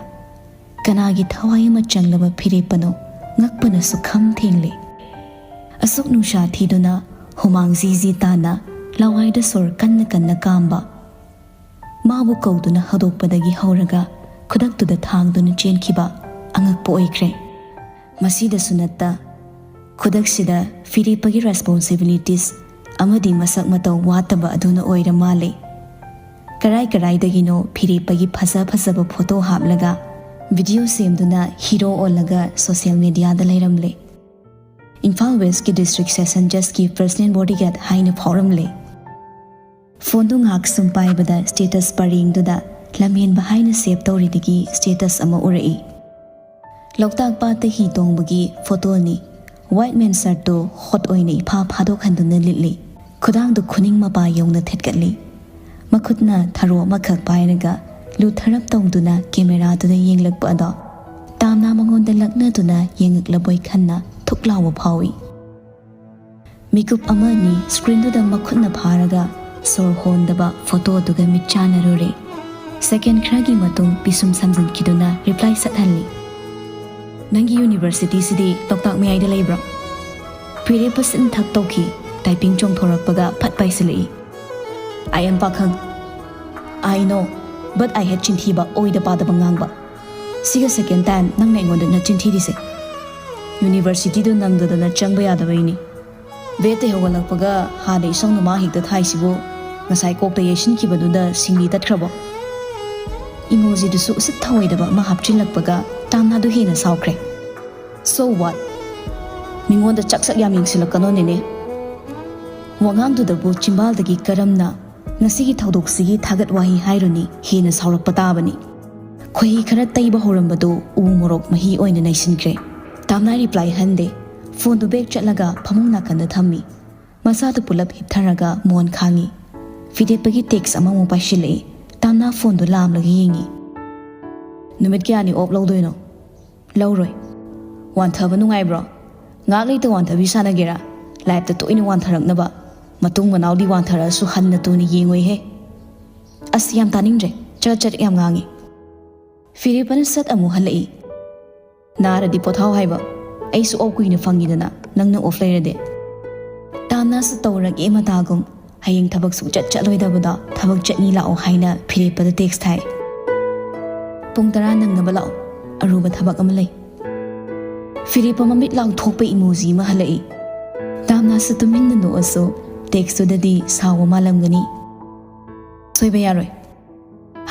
ꯀꯅꯥꯒꯤ ꯊꯋꯥꯏ ꯑꯃ ꯆꯪꯂꯕ ꯐꯤꯔꯦꯞꯄꯅꯣ? ꯉꯛꯄꯅꯁꯨ ꯈꯝ ꯊꯦꯡꯂꯦ꯫ ꯑꯁꯨꯛ ꯅꯨꯡꯁꯥ ꯊꯤꯗꯨꯅ ꯍꯨꯃꯥꯡ ꯖꯤ ꯖꯤ ꯇꯥꯅ ꯂꯋꯥꯏꯗ ꯁꯣꯔ ꯀꯟꯅ ꯀꯟꯅ ꯀꯥꯝꯕ, ꯃꯥꯕꯨ ꯀꯧꯗꯨꯅ ꯍꯧꯗꯣꯛꯄꯗꯒꯤ ꯍꯧꯔꯒ ꯈꯨꯗꯛꯇꯨꯗ ꯊꯥꯡꯗꯨꯅ ꯆꯦꯟꯈꯤꯕ ꯑꯉꯛꯄ ꯑꯣꯏꯈ꯭ꯔꯦ꯫ ꯃꯁꯤꯗꯁꯨ ꯅꯠꯇ, ꯈꯨꯗꯛꯁꯤꯗ ꯐꯤꯔꯦꯞꯄꯒꯤ ꯔꯦꯁꯄꯣꯟꯁꯤꯕꯤꯂꯤꯇꯤꯁ ꯑꯃꯗꯤ ꯃꯁꯛ ꯃꯇꯧ ꯋꯥꯠꯇꯕ ꯑꯗꯨꯅ ꯑꯣꯏꯔ ꯃꯥꯜꯂꯦ꯫ ꯀꯔꯥꯏ ꯀꯔꯥꯏꯗꯒꯤꯅꯣ ꯐꯤꯔꯦꯞꯄꯒꯤ ꯐꯖ ꯐꯖꯕ ꯐꯣꯇꯣ ꯍꯥꯞꯂꯒ ꯚꯤꯗꯤꯑꯣ ꯁꯦꯝꯗꯨꯅ ꯍꯤꯔꯣ ꯑꯣꯜꯂꯒ ꯁꯣꯁꯤꯌꯦꯜ ꯃꯦꯗꯤꯌꯥꯗ ꯂꯩꯔꯝꯂꯦ꯫ ꯏꯝꯐꯥꯜ ꯋꯦꯁꯀꯤ ꯗꯤꯁꯇ꯭ꯔꯤꯛ ꯁꯦꯁꯟ ꯖꯁꯀꯤ ꯄꯔꯁꯅꯦꯜ ꯕꯣꯗꯤꯒꯥꯔꯗ ꯍꯥꯏꯅ ꯐꯥꯎꯔꯝꯂꯦ꯫ ꯐꯣꯟꯗꯨ ꯉꯥꯏꯍꯥꯛ ꯁꯨꯝ ꯄꯥꯏꯕꯗ ꯁ꯭ꯇꯦꯇꯁ ꯄꯔꯦꯡꯗꯨꯗ ꯂꯝꯍꯦꯟꯕ ꯍꯥꯏꯅ ꯁꯦꯚ ꯇꯧꯔꯤꯗꯒꯤ ꯁ꯭ꯇꯦꯇꯁ ꯑꯃ ꯎꯔꯛꯏ꯫ ꯂꯣꯛꯇꯥꯛ ꯄꯥꯠꯇ ꯍꯤ ꯇꯣꯡꯕꯒꯤ ꯐꯣꯇꯣꯅꯤ꯫ ꯋꯥꯏꯠ ꯃꯦꯟ ꯁꯔꯠꯇꯨ ꯍꯣꯠ ꯑꯣꯏꯅ ꯏꯐꯥ ꯐꯥꯗꯣꯛꯍꯟꯗꯨꯅ ꯂꯤꯠꯂꯤ꯫ ꯈꯨꯗꯥꯡꯗꯨ ꯈꯨꯅꯤꯡ ꯃꯄꯥ ꯌꯧꯅ ꯊꯦꯠꯀꯠꯂꯤ꯫ ꯃꯈꯨꯠꯅ ꯊꯔꯣ ꯑꯃꯈꯛ ꯄꯥꯏꯔꯒ ꯂꯨꯊꯔꯞ ꯇꯧꯗꯨꯅ ꯀꯦꯃꯦꯔꯥꯗꯨꯗ ꯌꯦꯡꯂꯛꯄ ꯑꯗꯣ ꯇꯥꯝꯅꯥ ꯃꯉꯣꯟꯗ ꯂꯛꯅꯗꯨꯅ ꯌꯦꯡꯉꯛꯂꯕꯣꯏ ꯈꯟꯅ ꯊꯨꯛ ꯂꯥꯎꯕ ꯐꯥꯎꯏ꯫ ꯃꯤꯀꯨꯞ ꯑꯃ ꯑꯅꯤ ꯁ꯭ꯀ꯭ꯔꯤꯟꯗꯨꯗ ꯃꯈꯨꯠꯅ ꯐꯥꯔꯒ ꯁꯣꯔ ꯍꯣꯟꯗꯕ ꯐꯣꯇꯣꯗꯨꯒ ꯃꯤꯠ ꯆꯥꯟꯅꯔꯨꯔꯦ꯫ ꯁꯦꯀꯦꯟ ꯈꯔꯒꯤ ꯃꯇꯨꯡ ꯄꯤꯁꯨꯝ ꯁꯝꯖꯤꯟꯈꯤꯗꯨꯅ ꯔꯤꯄ꯭ꯂꯥꯏ ꯁꯠꯍꯜꯂꯤ꯫ "ꯅꯪꯒꯤ ꯌꯨꯅꯤꯚꯔꯁꯤꯇꯤꯁꯤꯗꯤ ꯂꯣꯛꯇꯥꯛ ꯃꯌꯥꯏꯗ ꯂꯩꯕ꯭ꯔꯣ?" ꯐꯤꯔꯦꯞꯄ ꯁꯤꯟ ꯊꯛ ꯇꯧꯈꯤ꯫ ꯇꯥꯏꯄꯤꯡ ꯆꯣꯡꯊꯣꯔꯛꯄꯒ ꯐꯠ ꯄꯥꯏꯁꯤꯜꯂꯛꯏ꯫ "ꯑꯥꯏ ꯑꯦꯝ ꯄꯥꯈꯪ꯫ ꯑꯥꯏ ꯅꯣ, ꯕꯠ ꯑꯥꯏ ꯍꯦꯠ ꯆꯤꯟꯊꯤꯕ, ꯑꯣꯏꯗ ꯄꯥꯗꯕ ꯉꯥꯡꯕ꯫ ꯁꯤꯒ ꯁꯦꯀꯦꯟ ꯇꯥꯏꯝ ꯅꯪꯅ ꯑꯩꯉꯣꯟꯗ ꯅꯆꯤꯟ ꯊꯤꯔꯤꯁꯦ꯫ ꯌꯨꯅꯤꯚꯔꯁꯤꯇꯤꯗꯣ ꯅꯪꯗꯗꯅ ꯆꯪꯕ ꯌꯥꯗꯕꯩꯅꯤ꯫ ꯕꯦꯠꯇ ꯍꯧꯒꯠꯂꯛꯄꯒ ꯍꯥꯟꯅ ꯏꯁꯧ ꯅꯃꯥ ꯍꯦꯛꯇ ꯊꯥꯏꯁꯤꯕꯨ ꯉꯁꯥꯏ ꯀꯣꯛꯇ ꯌꯩꯁꯤꯟꯈꯤꯕꯗꯨꯗ ꯁꯤꯡꯂꯤ ꯇꯠꯈ꯭ꯔꯕꯣ?" ꯏꯃꯣꯖꯤꯗꯨꯁꯨ ꯎꯁꯤꯠ ꯊꯑꯣꯏꯗꯕ ꯑꯃ ꯍꯥꯞꯆꯤꯜꯂꯛꯄꯒ ꯇꯥꯝꯅꯥꯗꯨ ꯍꯦꯟꯅ ꯁꯥꯎꯈ꯭ꯔꯦ꯫ "So what? ꯃꯤꯉꯣꯟꯗ ꯆꯥꯛ ꯆꯥꯛ ꯌꯥꯝ ꯌꯦꯡꯁꯤꯜꯂꯛꯀꯅꯣ ꯅꯦꯅꯦ꯫ ꯋꯥꯉꯥꯡꯗꯨꯗꯕꯨ ꯆꯤꯝꯕꯥꯜꯗꯒꯤ ꯀꯔꯝꯅ ꯉꯁꯤꯒꯤ ꯊꯧꯗꯣꯛꯁꯤꯒꯤ ꯊꯥꯒꯠ ꯋꯥꯍꯩ ꯍꯥꯏꯔꯨꯅꯤ ꯍꯦꯟꯅ ꯁꯥꯎꯔꯛꯄ ꯇꯥꯕꯅꯤ"꯫ ꯈꯣꯏꯍꯤ ꯈꯔ ꯇꯩꯕ ꯍꯧꯔꯝꯕꯗꯨ ꯎ ꯃꯣꯔꯣꯛ ꯃꯍꯤ ꯑꯣꯏꯅ ꯅꯩꯁꯤꯟꯈ꯭ꯔꯦ꯫ ꯇꯥꯝꯅꯥ ꯔꯤꯄ꯭ꯂꯥꯏ ꯍꯟꯗꯦ꯫ ꯐꯣꯟꯗꯨ ꯕꯦꯛ ꯆꯠꯂꯒ ꯐꯃꯨꯡ ꯅꯥꯀꯟꯗ ꯊꯝꯃꯤ꯫ ꯃꯁꯥꯗꯨ ꯄꯨꯂꯞ ꯍꯤꯞꯊꯔꯒ ꯃꯣꯟ ꯈꯥꯡꯉꯤ꯫ ꯐꯤꯔꯦꯞꯄꯒꯤ ꯇꯦꯛꯁ ꯑꯃꯃꯨꯛ ꯄꯥꯏꯁꯤꯜꯂꯛꯏ꯫ ꯇꯥꯝꯅꯥ ꯐꯣꯟꯗꯨ ꯂꯥꯝꯂꯒ ꯌꯦꯡꯉꯤ꯫ "ꯅꯨꯃꯤꯠ ꯀꯌꯥꯅꯤ ꯑꯣꯞ ꯂꯧꯗꯣꯏꯅꯣ?" "ꯂꯧꯔꯣꯏ"꯫ "ꯋꯥꯟꯊꯕ ꯅꯨꯡꯉꯥꯏꯕ꯭ꯔꯣ? ꯉꯥꯏꯍꯥꯛ ꯂꯩꯇ ꯋꯥꯟꯊꯕꯤ ꯁꯥꯟꯅꯒꯦꯔꯥ? ꯂꯥꯏꯐꯇ ꯇꯣꯏꯅ ꯋꯥꯟꯊꯔꯛꯅꯕ꯫ ꯃꯇꯨꯡ ꯃꯅꯥꯎꯗꯤ ꯋꯥꯟꯊꯔꯛꯑꯁꯨ ꯍꯟꯅ ꯇꯨꯅ ꯌꯦꯡꯉꯣꯏꯍꯦ"꯫ "ꯑꯁ, ꯌꯥꯝ ꯇꯥꯅꯤꯡꯗ꯭ꯔꯦ꯫ ꯆꯔꯠ ꯆꯔꯠ ꯌꯥꯝ ꯉꯥꯡꯉꯤ"꯫ ꯐꯤꯔꯦꯞꯄꯅ ꯁꯠ ꯑꯃꯨꯛ ꯍꯜꯂꯛꯏ꯫ "ꯅꯥꯔꯗꯤ ꯄꯣꯊꯥꯎ ꯍꯥꯏꯕ꯫ ꯑꯩꯁꯨ ꯑꯣꯞ ꯀꯨꯏꯅ ꯐꯪꯉꯤꯗꯅ, ꯅꯪꯅ ꯑꯣꯐ ꯂꯩꯔꯗꯤ"꯫ ꯇꯥꯝꯅꯥꯁꯨ ꯇꯧꯔꯒꯦ ꯃꯇꯥꯒꯨꯝ ꯍꯌꯦꯡ ꯊꯕꯛ ꯁꯨꯡꯆꯠ ꯆꯠꯂꯣꯏꯗꯕꯗ ꯊꯕꯛ ꯆꯠꯅꯤ ꯂꯥꯛꯑꯣ ꯍꯥꯏꯅ ꯐꯤꯔꯦꯞꯄꯗ ꯇꯦꯛꯁ ꯊꯥꯏ꯫ "ꯄꯨꯡ ꯇꯔꯥ ꯅꯪꯅꯕ ꯂꯥꯛꯑꯣ, ꯑꯔꯨꯕ ꯊꯕꯛ ꯑꯃ ꯂꯩ"꯫ ꯐꯤꯔꯦꯞꯄ ꯃꯃꯤꯠ ꯂꯥꯎꯊꯣꯛꯄ ꯏꯃꯣꯖꯤ ꯑꯃ ꯍꯜꯂꯛꯏ꯫ ꯇꯥꯝꯅꯥꯁꯨ ꯇꯨꯃꯤꯟꯅ ꯅꯣꯛꯑꯁꯨ ꯇꯦꯛꯁꯇꯨꯗꯗꯤ ꯁꯥꯎꯕ ꯃꯥꯜꯂꯝꯒꯅꯤ꯫ "ꯁꯣꯏꯕ ꯌꯥꯔꯣꯏ"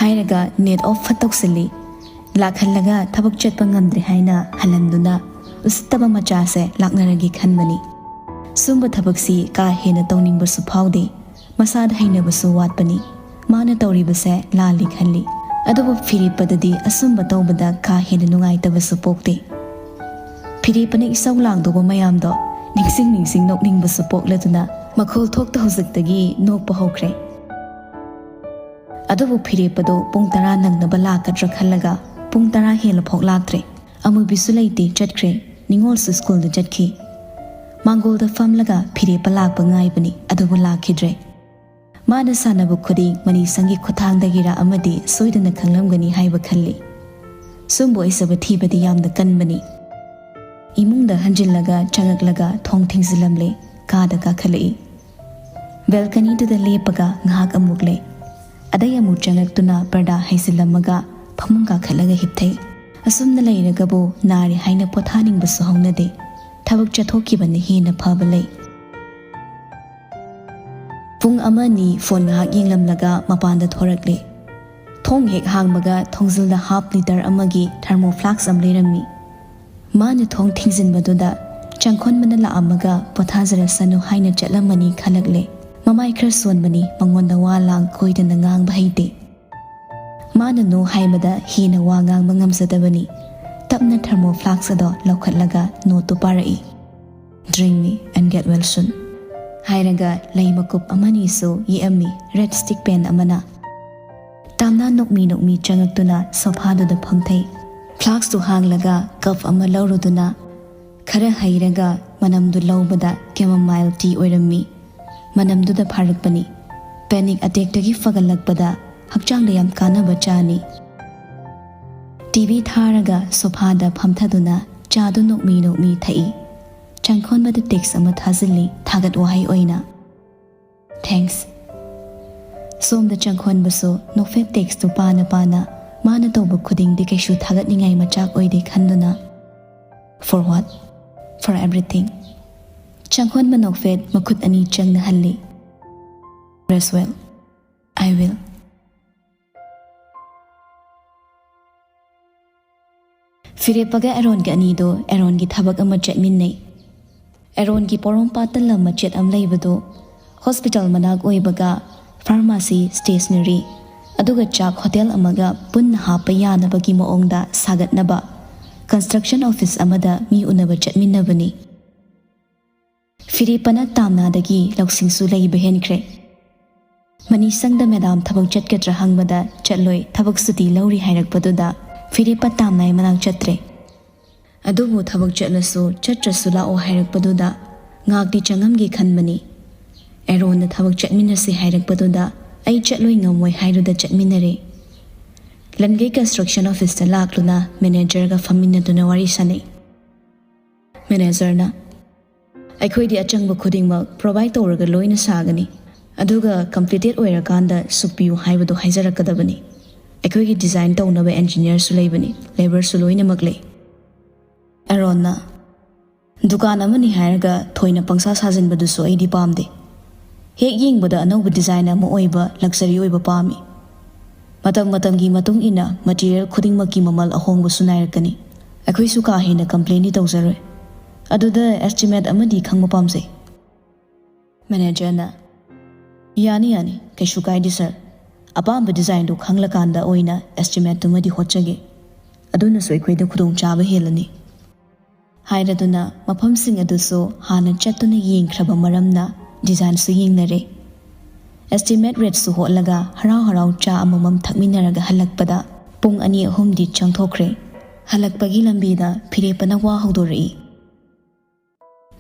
ꯍꯥꯏꯔꯒ ꯅꯦꯠ ꯑꯣꯐ ꯐꯠ ꯇꯧꯁꯤꯜꯂꯤ꯫ ꯂꯥꯛꯍꯜꯂꯒ ꯊꯕꯛ ꯆꯠꯄ ꯉꯝꯗ꯭ꯔꯦ ꯍꯥꯏꯅ ꯍꯜꯍꯟꯗꯨꯅ ꯎꯁꯤꯠꯇꯕ ꯃꯆꯥꯁꯦ ꯂꯥꯛꯅꯔꯒꯦ ꯈꯟꯕꯅꯤ꯫ ꯁꯨꯝꯕ ꯊꯕꯛꯁꯤ ꯀꯥ ꯍꯦꯟꯅ ꯇꯧꯅꯤꯡꯕꯁꯨ ꯐꯥꯎꯗꯦ꯫ ꯃꯁꯥꯗ ꯍꯩꯅꯕꯁꯨ ꯋꯥꯠꯄꯅꯤ꯫ ꯃꯥꯅ ꯇꯧꯔꯤꯕꯁꯦ ꯂꯥꯜꯂꯤ ꯈꯜꯂꯤ꯫ ꯑꯗꯨꯕꯨ ꯐꯤꯔꯦꯞꯄꯗꯗꯤ ꯑꯁꯨꯝꯕ ꯇꯧꯕꯗ ꯀꯥ ꯍꯦꯟꯅ ꯅꯨꯡꯉꯥꯏꯇꯕꯁꯨ ꯄꯣꯛꯇꯦ꯫ ꯐꯤꯔꯦꯞꯄꯅ ꯏꯁꯧ ꯂꯥꯡꯗꯧꯕ ꯃꯌꯥꯝꯗꯣ ꯅꯤꯡꯁꯤꯡ ꯅꯤꯡꯁꯤꯡ ꯅꯣꯛꯅꯤꯡꯕꯁꯨ ꯄꯣꯛꯂꯗꯨꯅ ꯃꯈꯣꯜ ꯊꯣꯛꯇ ꯍꯧꯖꯤꯛꯇꯒꯤ ꯅꯣꯛꯄ ꯍꯧꯈ꯭ꯔꯦ꯫ ꯑꯗꯨꯕꯨ ꯐꯤꯔꯦꯞꯄꯗꯣ ꯄꯨꯡ ꯇꯔꯥ ꯅꯪꯅꯕ ꯂꯥꯛꯀꯗ꯭ꯔꯥ ꯈꯜꯂꯒ ꯄꯨꯡ ꯇꯔꯥ ꯍꯦꯜꯂꯐꯥꯎ ꯂꯥꯛꯇ꯭ꯔꯦ꯫ ꯑꯃꯨꯕꯤꯁꯨ ꯂꯩꯇꯦ, ꯆꯠꯈ꯭ꯔꯦ꯫ ꯅꯤꯉꯣꯜꯁꯨ ꯁ꯭ꯀꯨꯜꯗ ꯆꯠꯈꯤ꯫ ꯃꯥꯡꯒꯣꯜꯗ ꯐꯝꯂꯒ ꯐꯤꯔꯦꯞꯄ ꯂꯥꯛꯄ ꯉꯥꯏꯕꯅꯤ, ꯑꯗꯨꯕꯨ ꯂꯥꯛꯈꯤꯗ꯭ꯔꯦ꯫ ꯃꯥꯅ ꯁꯥꯟꯅꯕ ꯈꯨꯗꯤꯡ ꯃꯅꯤꯁꯪꯒꯤ ꯈꯨꯠꯊꯥꯡꯗꯒꯤꯔ ꯑꯃꯗꯤ ꯁꯣꯏꯗꯅ ꯈꯪꯂꯝꯒꯅꯤ ꯍꯥꯏꯕ ꯈꯜꯂꯤ꯫ ꯁꯨꯝꯕ ꯑꯣꯏꯖꯕ ꯊꯤꯕꯗꯤ ꯌꯥꯝꯅ ꯀꯟꯕꯅꯤ꯫ ꯏꯃꯨꯡꯗ ꯍꯟꯖꯤꯜꯂꯒ ꯆꯪꯉꯛꯂꯒ ꯊꯣꯡ ꯊꯤꯡꯖꯤꯜꯂꯝꯂꯦ꯫ ꯀꯥꯗ ꯀꯥꯈꯠꯂꯛꯏ꯫ ꯕꯦꯜꯀꯅꯤꯗꯨꯗ ꯂꯦꯞꯄꯒ ꯉꯥꯏꯍꯥꯛ ꯑꯃꯨꯛ ꯂꯩ꯫ ꯑꯗꯩ ꯑꯃꯨꯛ ꯆꯪꯉꯛꯇꯨꯅ ꯄꯔꯗꯥ ꯍꯩꯖꯤꯜꯂꯝꯃꯒ ꯐꯃꯨꯡ ꯀꯥꯈꯠꯂꯒ ꯍꯤꯞꯊꯩ꯫ ꯑꯁꯨꯝꯅ ꯂꯩꯔꯒꯕꯨ ꯅꯥꯔꯦ ꯍꯥꯏꯅ ꯄꯣꯊꯥꯅꯤꯡꯕꯁꯨ ꯍꯧꯅꯗꯦ꯫ ꯊꯕꯛ ꯆꯠꯊꯣꯛꯈꯤꯕꯅ ꯍꯦꯟꯅ ꯐꯕ ꯂꯩ꯫ ꯄꯨꯡ ꯑꯃ ꯑꯅꯤ ꯐꯣꯟ ꯉꯥꯏꯍꯥꯛ ꯌꯦꯡꯂꯝꯂꯒ ꯃꯄꯥꯟꯗ ꯊꯣꯔꯛꯂꯦ꯫ ꯊꯣꯡ ꯍꯦꯛ ꯍꯥꯡꯕꯒ ꯊꯣꯡꯖꯤꯜꯗ ꯍꯥꯐ ꯂꯤꯇꯔ ꯑꯃꯒꯤ ꯊꯔꯃꯣ ꯐ꯭ꯂꯥꯛꯁ ꯑꯃ ꯂꯩꯔꯝꯃꯤ꯫ ꯃꯥꯅ ꯊꯣꯡ ꯊꯤꯡꯖꯤꯟꯕꯗꯨꯗ ꯆꯪꯈꯣꯟꯕꯅ ꯂꯥꯛꯑꯝꯃꯒ ꯄꯣꯊꯥꯖꯔꯁꯅꯨ ꯍꯥꯏꯅ ꯆꯠꯂꯝꯃꯅꯤ ꯈꯜꯂꯛꯂꯦ꯫ ꯃꯃꯥꯏ ꯈꯔ ꯁꯣꯟꯕꯅꯤ, ꯃꯉꯣꯟꯗ ꯋꯥ ꯂꯥꯡ ꯀꯣꯏꯗꯅ ꯉꯥꯡꯕ ꯍꯩꯇꯦ꯫ ꯃꯥꯅ ꯅꯣ ꯍꯥꯏꯕꯗ ꯍꯦꯟꯅ ꯋꯥ ꯉꯥꯡꯕ ꯉꯝꯖꯗꯕꯅꯤ꯫ ꯇꯞꯅ ꯊꯔꯃꯣ ꯐ꯭ꯂꯥꯛꯁ ꯑꯗꯣ ꯂꯧꯈꯠꯂꯒ ꯅꯣꯠꯇꯨ ꯄꯥꯔꯛꯏ꯫ "Drink me and get well soon" ꯍꯥꯏꯔꯒ ꯂꯩ ꯃꯀꯨꯞ ꯑꯃꯅꯤꯁꯨ ꯌꯦꯛꯑꯝꯃꯤ ꯔꯦꯗ ꯁ꯭ꯇꯤꯛ ꯄꯦꯟ ꯑꯃꯅ꯫ ꯇꯥꯝꯅꯥ ꯅꯣꯛꯃꯤ ꯅꯣꯛꯃꯤ ꯆꯪꯉꯛꯇꯨꯅ ꯁꯣꯐꯥꯗꯨꯗ ꯐꯝꯊꯩ꯫ ꯐ꯭ꯂꯥꯛꯁꯇꯨ ꯍꯥꯡꯂꯒ ꯀꯞ ꯑꯃ ꯂꯧꯔꯨꯗꯨꯅ ꯈꯔ ꯍꯩꯔꯒ ꯃꯅꯝꯗꯨ ꯂꯧꯕꯗ ꯀꯦꯃꯣꯃꯥꯏꯜ ꯇꯤ ꯑꯣꯏꯔꯝꯃꯤ꯫ ꯃꯅꯝꯗꯨꯗ ꯐꯥꯔꯛꯄꯅꯤ꯫ ꯄꯦꯅꯤꯛ ꯑꯦꯇꯦꯛꯇꯒꯤ ꯐꯒꯠꯂꯛꯄꯗ ꯍꯛꯆꯥꯡꯗ ꯌꯥꯝ ꯀꯥꯟꯅꯕ ꯆꯥꯅꯤ꯫ ꯇꯤ ꯚꯤ ꯊꯥꯔꯒ ꯁꯣꯐꯥꯗ ꯐꯝꯊꯗꯨꯅ ꯆꯥꯗꯨ ꯅꯣꯛꯃꯤ ꯅꯣꯛꯃꯤ ꯊꯛꯏ꯫ ꯆꯪꯈꯣꯟꯕꯗ ꯇꯦꯛꯁ ꯑꯃ ꯊꯥꯖꯤꯜꯂꯤ ꯊꯥꯒꯠ ꯋꯥꯍꯩ ꯑꯣꯏꯅ꯫ "Thanks." ꯁꯣꯝꯗ ꯆꯪꯈꯣꯟꯕꯁꯨ ꯅꯣꯛꯐꯦꯠ ꯇꯦꯛꯁꯇꯨ ꯄꯥꯅ ꯄꯥꯅ ꯃꯥꯅ ꯇꯧꯕ ꯈꯨꯗꯤꯡꯗꯤ ꯀꯩꯁꯨ ꯊꯥꯒꯠꯅꯤꯡꯉꯥꯏ ꯃꯆꯥꯛ ꯑꯣꯏꯗꯦ ꯈꯟꯗꯨꯅ, "For what?" "For everything." ꯆꯪꯈꯣꯟꯕ ꯅꯣꯛꯐꯦꯠ ꯃꯈꯨꯠ ꯑꯅꯤ ꯆꯪꯅ ꯍꯜꯂꯤ꯫ "Rest well." "I will." ꯐꯤꯔꯦꯞꯄꯒ ꯑꯦꯔꯣꯟꯒ ꯑꯅꯤꯗꯣ ꯑꯦꯔꯣꯟꯒꯤ ꯊꯕꯛ ꯑꯃ ꯆꯠꯃꯤꯟꯅꯩ꯫ ꯑꯦꯔꯣꯟꯒꯤ ꯄꯣꯔꯣꯝꯄꯥꯠꯇ ꯂꯝ ꯃꯆꯦꯠ ꯑꯃ ꯂꯩꯕꯗꯣ ꯍꯣꯁꯄꯤꯇꯥꯜ ꯃꯅꯥꯛ ꯑꯣꯏꯕꯒ ꯐꯥꯔꯃꯥꯁꯤ, ꯁ꯭ꯇꯦꯁꯅꯔꯤ, ꯑꯗꯨꯒ ꯆꯥꯛ ꯍꯣꯇꯦꯜ ꯑꯃꯒ ꯄꯨꯟꯅ ꯍꯥꯞꯄ ꯌꯥꯅꯕꯒꯤ ꯃꯑꯣꯡꯗ ꯁꯥꯒꯠꯅꯕ ꯀꯟꯁꯇ꯭ꯔꯛꯁꯟ ꯑꯣꯐꯤꯁ ꯑꯃꯗ ꯃꯤ ꯎꯅꯕ ꯆꯠꯃꯤꯟꯅꯕꯅꯤ꯫ ꯐꯤꯔꯦꯞꯄꯅ ꯇꯥꯝꯅꯥꯗꯒꯤ ꯂꯧꯁꯤꯡꯁꯨ ꯂꯩꯕ ꯍꯦꯟꯈ꯭ꯔꯦ꯫ ꯃꯅꯤꯁꯪꯗ ꯃꯦꯗꯥꯝ ꯊꯕꯛ ꯆꯠꯀꯗ꯭ꯔꯥ ꯍꯪꯕꯗ ꯆꯠꯂꯣꯏ, ꯊꯕꯛ ꯁꯨꯇꯤ ꯂꯧꯔꯤ ꯍꯥꯏꯔꯛꯄꯗꯨꯗ ꯐꯤꯔꯦꯞꯄ ꯇꯥꯝꯅꯥꯏ ꯃꯅꯥꯛ ꯆꯠꯇ꯭ꯔꯦ꯫ ꯑꯗꯨꯕꯨ ꯊꯕꯛ ꯆꯠꯂꯁꯨ ꯆꯠꯇ꯭ꯔꯁꯨ ꯂꯥꯛꯑꯣ ꯍꯥꯏꯔꯛꯄꯗꯨꯗ ꯉꯥꯛꯇꯤ ꯆꯪꯉꯝꯒꯦ ꯈꯟꯕꯅꯤ꯫ ꯑꯦꯔꯣꯟꯅ ꯊꯕꯛ ꯆꯠꯃꯤꯟꯅꯁꯤ ꯍꯥꯏꯔꯛꯄꯗꯨꯗ ꯑꯩ ꯆꯠꯂꯣꯏ ꯉꯝꯃꯣꯏ ꯍꯥꯏꯔꯨꯗ ꯆꯠꯃꯤꯟꯅꯔꯦ꯫ ꯂꯟꯒꯩ ꯀꯟꯁꯇ꯭ꯔꯛꯁꯟ ꯑꯣꯐꯤꯁꯇ ꯂꯥꯛꯂꯨꯅ ꯃꯦꯅꯦꯖꯔꯒ ꯐꯝꯃꯤꯟꯅꯗꯨꯅ ꯋꯥꯔꯤ ꯁꯥꯟꯅꯩ꯫ ꯃꯦꯅꯦꯖꯔꯅ, "ꯑꯩꯈꯣꯏꯗꯤ ꯑꯆꯪꯕ ꯈꯨꯗꯤꯡꯃꯛ ꯄ꯭ꯔꯣꯚꯥꯏꯗ ꯇꯧꯔꯒ ꯂꯣꯏꯅ ꯁꯥꯒꯅꯤ, ꯑꯗꯨꯒ ꯀꯝꯄ꯭ꯂꯤꯇꯦꯗ ꯑꯣꯏꯔꯀꯥꯟꯗ ꯁꯨꯛꯄꯤꯌꯨ ꯍꯥꯏꯕꯗꯨ ꯍꯥꯏꯖꯔꯛꯀꯗꯕꯅꯤ꯫ ꯑꯩꯈꯣꯏꯒꯤ ꯗꯤꯖꯥꯏꯟ ꯇꯧꯅꯕ ꯑꯦꯟꯖꯤꯅꯤꯌꯔꯁꯨ ꯂꯩꯕꯅꯤ, ꯂꯦꯕꯔꯁꯨ ꯂꯣꯏꯅꯃꯛ ꯂꯩ꯫" ꯑꯦꯔꯣꯟꯅ, "ꯗꯨꯀꯥꯟ ꯑꯃꯅꯤ ꯍꯥꯏꯔꯒ ꯊꯣꯏꯅ ꯄꯪꯁꯥ ꯁꯥꯖꯤꯟꯕꯗꯨꯁꯨ ꯑꯩꯗꯤ ꯄꯥꯝꯗꯦ꯫ ꯍꯦꯛ ꯌꯦꯡꯕꯗ ꯑꯅꯧꯕ ꯗꯤꯖꯥꯏꯟ ꯑꯃ ꯑꯣꯏꯕ, ꯂꯛꯖꯔꯤ ꯑꯣꯏꯕ ꯄꯥꯝꯃꯤ꯫ ꯃꯇꯝ ꯃꯇꯝꯒꯤ ꯃꯇꯨꯡ ꯏꯟꯅ ꯃꯇꯤꯔꯤꯌꯦꯜ ꯈꯨꯗꯤꯡꯃꯛꯀꯤ ꯃꯃꯜ ꯑꯍꯣꯡꯕꯁꯨ ꯅꯥꯏꯔꯛꯀꯅꯤ꯫ ꯑꯩꯈꯣꯏꯁꯨ ꯀꯥ ꯍꯦꯟꯅ ꯀꯝꯄ꯭ꯂꯦꯟꯗꯤ ꯇꯧꯖꯔꯣꯏ꯫ ꯑꯗꯨꯗ ꯑꯦꯁꯇꯤꯃꯦꯠ ꯑꯃꯗꯤ ꯈꯪꯕ ꯄꯥꯝꯖꯩ꯫" ꯃꯦꯅꯦꯖꯔꯅ, "ꯌꯥꯅꯤ, ꯌꯥꯅꯤ, ꯀꯩꯁꯨ ꯀꯥꯏꯗꯦ ꯁꯥꯔ꯫ ꯑꯄꯥꯝꯕ ꯗꯤꯖꯥꯏꯟꯗꯨ ꯈꯪꯂꯀꯥꯟꯗ ꯑꯣꯏꯅ ꯑꯦꯁꯇꯤꯃꯦꯠꯇꯨꯃꯗꯤ ꯍꯣꯠꯆꯒꯦ꯫ ꯑꯗꯨꯅꯁꯨ ꯑꯩꯈꯣꯏꯗ ꯈꯨꯗꯣꯡꯆꯥꯕ ꯍꯦꯜꯂꯅꯤ꯫" ꯍꯥꯏꯔꯗꯨꯅ ꯃꯐꯝꯁꯤꯡ ꯑꯗꯨꯁꯨ ꯍꯥꯟꯅ ꯆꯠꯇꯨꯅ ꯌꯦꯡꯈ꯭ꯔꯕ ꯃꯔꯝꯅ ꯗꯤꯖꯥꯏꯟꯁꯨ ꯌꯦꯡꯅꯔꯦ꯫ ꯑꯦꯁꯇꯤꯃꯦꯠ ꯔꯦꯠꯁꯨ ꯍꯣꯠꯂꯒ ꯍꯔꯥꯎ ꯍꯔꯥꯎ ꯆꯥ ꯑꯃꯃꯝ ꯊꯛꯃꯤꯟꯅꯔꯒ ꯍꯜꯂꯛꯄꯗ ꯄꯨꯡ ꯑꯅꯤ ꯑꯍꯨꯝꯗꯤ ꯆꯪꯊꯣꯛꯈ꯭ꯔꯦ꯫ ꯍꯜꯂꯛꯄꯒꯤ ꯂꯝꯕꯤꯗ ꯐꯤꯔꯦꯞꯄꯅ ꯋꯥ ꯍꯧꯗꯣꯔꯛꯏ꯫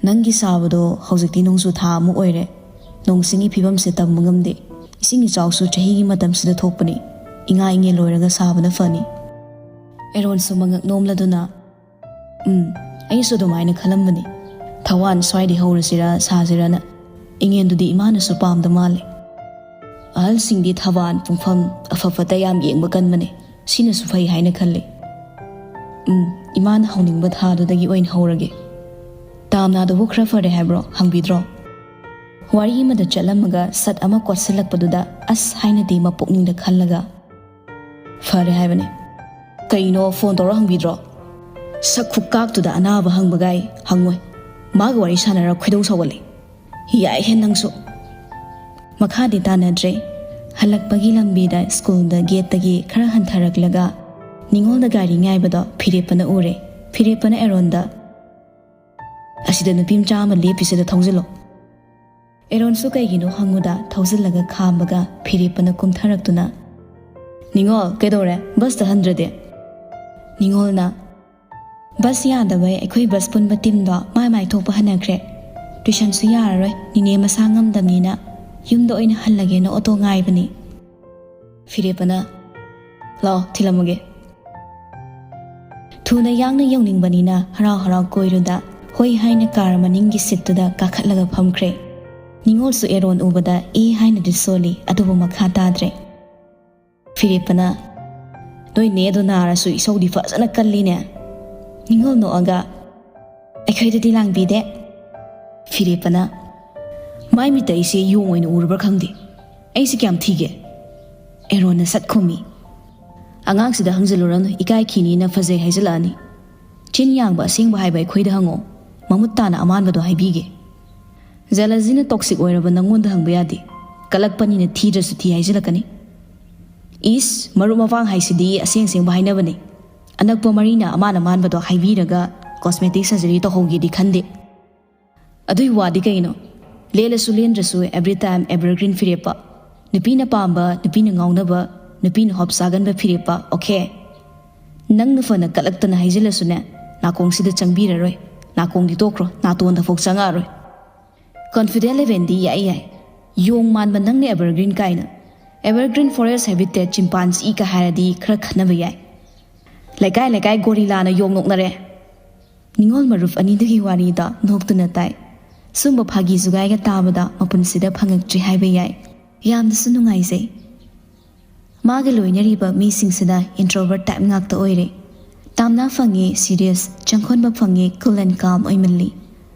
"ꯅꯪꯒꯤ ꯁꯥꯕꯗꯣ ꯍꯧꯖꯤꯛꯇꯤ ꯅꯣꯡꯖꯨ ꯊꯥ ꯑꯃꯨꯛ ꯑꯣꯏꯔꯦ꯫ ꯅꯣꯡ ꯆꯤꯡꯒꯤ ꯐꯤꯕꯝꯁꯦ ꯇꯝꯕ ꯉꯝꯗꯦ꯫ ꯏꯁꯤꯡ ꯏꯆꯥꯎꯁꯨ ꯆꯍꯤꯒꯤ ꯃꯇꯝꯁꯤꯗ ꯊꯣꯛꯄꯅꯤ꯫ ꯏꯉꯥ ꯏꯉꯦꯟ ꯂꯣꯏꯔꯒ ꯁꯥꯕꯅ ꯐꯅꯤ꯫" ꯑꯦꯔꯣꯟꯁꯨ ꯃꯉꯛ ꯅꯣꯝꯂꯗꯨꯅ, "ꯎꯝ, ꯑꯩꯁꯨ ꯑꯗꯨꯃꯥꯏꯅ ꯈꯜꯂꯝꯕꯅꯤ꯫ ꯊꯋꯥꯟ ꯁ꯭ꯋꯥꯏꯗꯩ ꯍꯧꯔꯁꯤꯔꯥ ꯁꯥꯁꯤꯔꯥꯅ꯫ ꯏꯉꯦꯟꯗꯨꯗꯤ ꯏꯃꯥꯅꯁꯨ ꯄꯥꯝꯗ ꯃꯥꯜꯂꯦ꯫ ꯑꯍꯜꯁꯤꯡꯗꯤ ꯊꯋꯥꯟ ꯄꯨꯡꯐꯝ ꯑꯐ ꯐꯠꯇ ꯌꯥꯝ ꯌꯦꯡꯕ ꯀꯟꯕꯅꯦ꯫ ꯁꯤꯅꯁꯨ ꯐꯩ ꯍꯥꯏꯅ ꯈꯜꯂꯤ꯫ ꯎꯝ, ꯏꯃꯥꯅ ꯍꯧꯅꯤꯡꯕ ꯊꯥꯗꯨꯗꯒꯤ ꯑꯣꯏꯅ ꯍꯧꯔꯒꯦ꯫ ꯇꯥꯝꯅꯥꯗꯨꯕꯨ ꯈꯔ ꯐꯔꯦ ꯍꯥꯏꯕ꯭ꯔꯣ? ꯍꯪꯕꯤꯗ꯭ꯔꯣ?" ꯋꯥꯔꯤ ꯑꯃꯗ ꯆꯠꯂꯝꯃꯒ ꯁꯠ ꯑꯃ ꯀꯣꯠꯁꯤꯜꯂꯛꯄꯗꯨꯗ ꯑꯁ ꯍꯥꯏꯅꯗꯤ ꯃꯄꯨꯛꯅꯤꯡꯗ ꯈꯜꯂꯒ, "ꯐꯔꯦ ꯍꯥꯏꯕꯅꯦ꯫ ꯀꯩꯅꯣ ꯐꯣꯟ ꯇꯧꯔ ꯍꯪꯕꯤꯗ꯭ꯔꯣ? ꯁꯛ ꯈꯨꯀꯥꯛꯇꯨꯗ ꯑꯅꯥꯕ ꯍꯪꯕꯒꯥꯏ ꯍꯪꯉꯣꯏ꯫ ꯃꯥꯒ ꯋꯥꯔꯤ ꯁꯥꯟꯅꯔ ꯈꯣꯏꯗꯧ ꯁꯧꯒꯠꯂꯦ꯫ ꯌꯥꯏꯍꯦ ꯅꯪꯁꯨ꯫" ꯃꯈꯥꯗꯤ ꯇꯥꯟꯅꯗ꯭ꯔꯦ꯫ ꯍꯜꯂꯛꯄꯒꯤ ꯂꯝꯕꯤꯗ ꯁ꯭ꯀꯨꯜꯗ ꯒꯦꯠꯇꯒꯤ ꯈꯔ ꯍꯟꯊꯔꯛꯂꯒ ꯅꯤꯉꯣꯜꯗ ꯒꯥꯔꯤ ꯉꯥꯏꯕꯗꯣ ꯐꯤꯔꯦꯞꯄꯅ ꯎꯔꯦ꯫ ꯐꯤꯔꯦꯞꯄꯅ ꯑꯦꯔꯣꯟꯗ, "ꯑꯁꯤꯗ ꯅꯨꯄꯤ ꯃꯆꯥ ꯑꯃ ꯂꯦꯞꯄꯤꯁꯤꯗ ꯊꯧꯖꯤꯜꯂꯣ꯫" ꯑꯦꯔꯣꯟꯁꯨ ꯀꯩꯒꯤꯅꯣ ꯍꯪꯉꯨꯗ ꯊꯧꯖꯤꯜꯂꯒ ꯈꯥꯝꯕꯒ ꯐꯤꯔꯦꯞꯄꯅ ꯀꯨꯝꯊꯔꯛꯇꯨꯅ, "ꯅꯤꯉꯣꯜ, ꯀꯩꯗꯧꯔꯦ? ꯕꯁꯇ ꯍꯟꯗ꯭ꯔꯗꯤ?" ꯅꯤꯉꯣꯜꯅ, "ꯕꯁ ꯌꯥꯗꯕꯩ ꯑꯩꯈꯣꯏ ꯕꯁ ꯄꯨꯟꯕ ꯇꯤꯝꯗꯣ ꯃꯥꯏ ꯃꯥꯏ ꯊꯣꯛꯄ ꯍꯟꯅꯈ꯭ꯔꯦ꯫ ꯇꯨꯏꯁꯟꯁꯨ ꯌꯥꯔꯔꯣꯏ, ꯅꯤꯅꯦ ꯃꯁꯥ ꯉꯝꯗꯕꯅꯤꯅ ꯌꯨꯝꯗ ꯑꯣꯏꯅ ꯍꯜꯂꯒꯦꯅ ꯑꯣꯇꯣ ꯉꯥꯏꯕꯅꯤ꯫" ꯐꯤꯔꯦꯞꯄꯅ, ꯂꯥꯛꯑꯣ, ꯊꯤꯜꯂꯝꯃꯒꯦ꯫ ꯊꯨꯅ ꯌꯥꯡꯅ ꯌꯧꯅꯤꯡꯕꯅꯤꯅ ꯍꯔꯥꯎ ꯍꯔꯥꯎ ꯀꯣꯏꯔꯨꯗ ꯍꯣꯏ ꯍꯥꯏꯅ ꯀꯥꯔ ꯃꯅꯤꯡꯒꯤ ꯁꯤꯠꯇꯨꯗ ꯀꯥꯈꯠꯂꯒ ꯐꯝꯈ꯭ꯔꯦ꯫ ꯅꯤꯉꯣꯜꯁꯨ ꯑꯦꯔꯣꯟ ꯎꯕꯗ ꯑꯦ ꯍꯥꯏꯅꯗꯤ ꯁꯣꯜꯂꯤ, ꯑꯗꯨꯕꯨ ꯃꯈꯥ ꯇꯥꯗ꯭ꯔꯦ꯫ ꯐꯤꯔꯦꯞꯄꯅ, "ꯅꯣꯏ ꯅꯦꯗꯣ ꯅꯥꯔꯁꯨ ꯏꯁꯧꯗꯤ ꯐꯖꯅ ꯀꯜꯂꯤꯅꯦ?" ꯅꯤꯉꯣꯜ ꯅꯣꯛꯑꯒ, "ꯑꯩꯈꯣꯏꯗꯗꯤ ꯂꯥꯡꯕꯤꯗꯦ꯫" ꯐꯤꯔꯦꯞꯄꯅ, "ꯃꯥꯏ ꯃꯤꯠꯇ ꯑꯩꯁꯦ ꯌꯣꯡ ꯑꯣꯏꯅ ꯎꯔꯕ꯭ꯔꯥ ꯈꯪꯗꯦ꯫ ꯑꯩꯁꯦ ꯀꯌꯥꯝ ꯊꯤꯒꯦ?" ꯑꯦꯔꯣꯟꯅ ꯁꯠ ꯈꯨꯝꯃꯤ, "ꯑꯉꯥꯡꯁꯤꯗ ꯍꯪꯖꯜꯂꯨꯔꯅꯨ, ꯏꯀꯥꯏ ꯈꯤꯅꯤꯅ ꯐꯖꯩ ꯍꯥꯏꯖꯜꯂꯛꯑꯅꯤ꯫ ꯆꯤꯟ ꯌꯥꯡꯕ ꯑꯁꯦꯡꯕ ꯍꯥꯏꯕ ꯑꯩꯈꯣꯏꯗ ꯍꯪꯉꯣ, ꯃꯃꯨꯠ ꯇꯥꯅ ꯑꯃꯥꯟꯕꯗꯣ ꯍꯥꯏꯕꯤꯒꯦ꯫ ꯖꯦꯂꯁꯤꯅ ꯇꯣꯛꯁꯤꯛ ꯑꯣꯏꯔꯕ ꯅꯪꯉꯣꯟꯗ ꯍꯪꯕ ꯌꯥꯗꯦ꯫ ꯀꯂꯛꯄꯅꯤꯅ ꯊꯤꯗ꯭ꯔꯁꯨ ꯊꯤ ꯍꯥꯏꯖꯤꯜꯂꯛꯀꯅꯤ꯫ ꯏꯁ, ꯃꯔꯨꯞ ꯃꯄꯥꯡ ꯍꯥꯏꯁꯤꯗꯤ ꯑꯁꯦꯡ ꯑꯁꯦꯡꯕ ꯍꯥꯏꯅꯕꯅꯦ꯫ ꯑꯅꯛꯄ ꯃꯔꯤꯅ ꯑꯃꯥꯟ ꯑꯃꯥꯟꯕꯗꯣ ꯍꯥꯏꯕꯤꯔꯒ cosmetic surgery ꯇꯧꯍꯧꯒꯦꯗꯤ ꯈꯟꯗꯦ꯫ ꯑꯗꯨꯏ ꯋꯥꯗꯤ ꯀꯩꯅꯣ? ꯂꯦꯜꯂꯁꯨ ꯂꯦꯟꯗ꯭ꯔꯁꯨ every time evergreen ꯐꯤꯔꯦꯞꯄ꯫ ꯅꯨꯄꯤꯅ ꯄꯥꯝꯕ, ꯅꯨꯄꯤꯅ ꯉꯥꯎꯅꯕ, ꯅꯨꯄꯤꯅ ꯍꯣꯞ ꯆꯥꯒꯟꯕ ꯐꯤꯔꯦꯞꯄ, okay? ꯅꯪꯅ ꯐꯅ ꯀꯠꯂꯛꯇꯅ ꯍꯥꯏꯖꯤꯜꯂꯁꯨꯅꯦ, ꯅꯥꯀꯣꯡꯁꯤꯗ ꯆꯪꯕꯤꯔꯔꯣꯏ꯫ ꯅꯥꯀꯣꯡꯗꯤ ꯇꯣꯛꯈ꯭ꯔꯣ, ꯅꯥꯇꯣꯟꯗꯐꯥꯎ ꯆꯪꯉꯛꯑꯔꯣꯏ꯫ Confident levelꯗꯤ ꯌꯥꯏ ꯌꯥꯏ꯫ ꯌꯣꯡ ꯃꯥꯟꯕ ꯅꯪꯅ evergreen ꯀꯥꯏꯅ꯫ Evergreen forest habitat chimpanzeeꯒ ꯍꯥꯏꯔꯗꯤ ꯈꯔ ꯈꯟꯅꯕ ꯌꯥꯏ꯫ ꯂꯩꯀꯥꯏ ꯂꯩꯀꯥꯏ ꯒꯣꯔꯤꯂꯥꯅ ꯌꯣꯡ ꯅꯣꯛꯅꯔꯦ꯫" ꯅꯤꯉꯣꯜ ꯃꯔꯨꯞ ꯑꯅꯤꯗꯨꯒꯤ ꯋꯥꯔꯤꯗꯣ ꯅꯣꯛꯇꯨꯅ ꯇꯥꯏ꯫ ꯁꯨꯝꯕ ꯐꯥꯒꯤ ꯖꯨꯒꯥꯏꯒ ꯇꯥꯕꯗ ꯃꯄꯨꯟꯁꯤꯗ ꯐꯪꯉꯛꯇ꯭ꯔꯤ ꯍꯥꯏꯕ ꯌꯥꯏ꯫ ꯌꯥꯝꯅꯁꯨ ꯅꯨꯡꯉꯥꯏꯖꯩ꯫ ꯃꯥꯒ ꯂꯣꯏꯅꯔꯤꯕ ꯃꯤꯁꯤꯡꯁꯤꯗ introvert type ꯉꯥꯛꯇ ꯑꯣꯏꯔꯦ꯫ ꯇꯥꯝꯅꯥ ꯐꯪꯉꯦ serious, ꯆꯪꯈꯣꯟꯕ ꯐꯪꯉꯦ cool and calm ꯑꯣꯏꯃꯜꯂꯤ꯫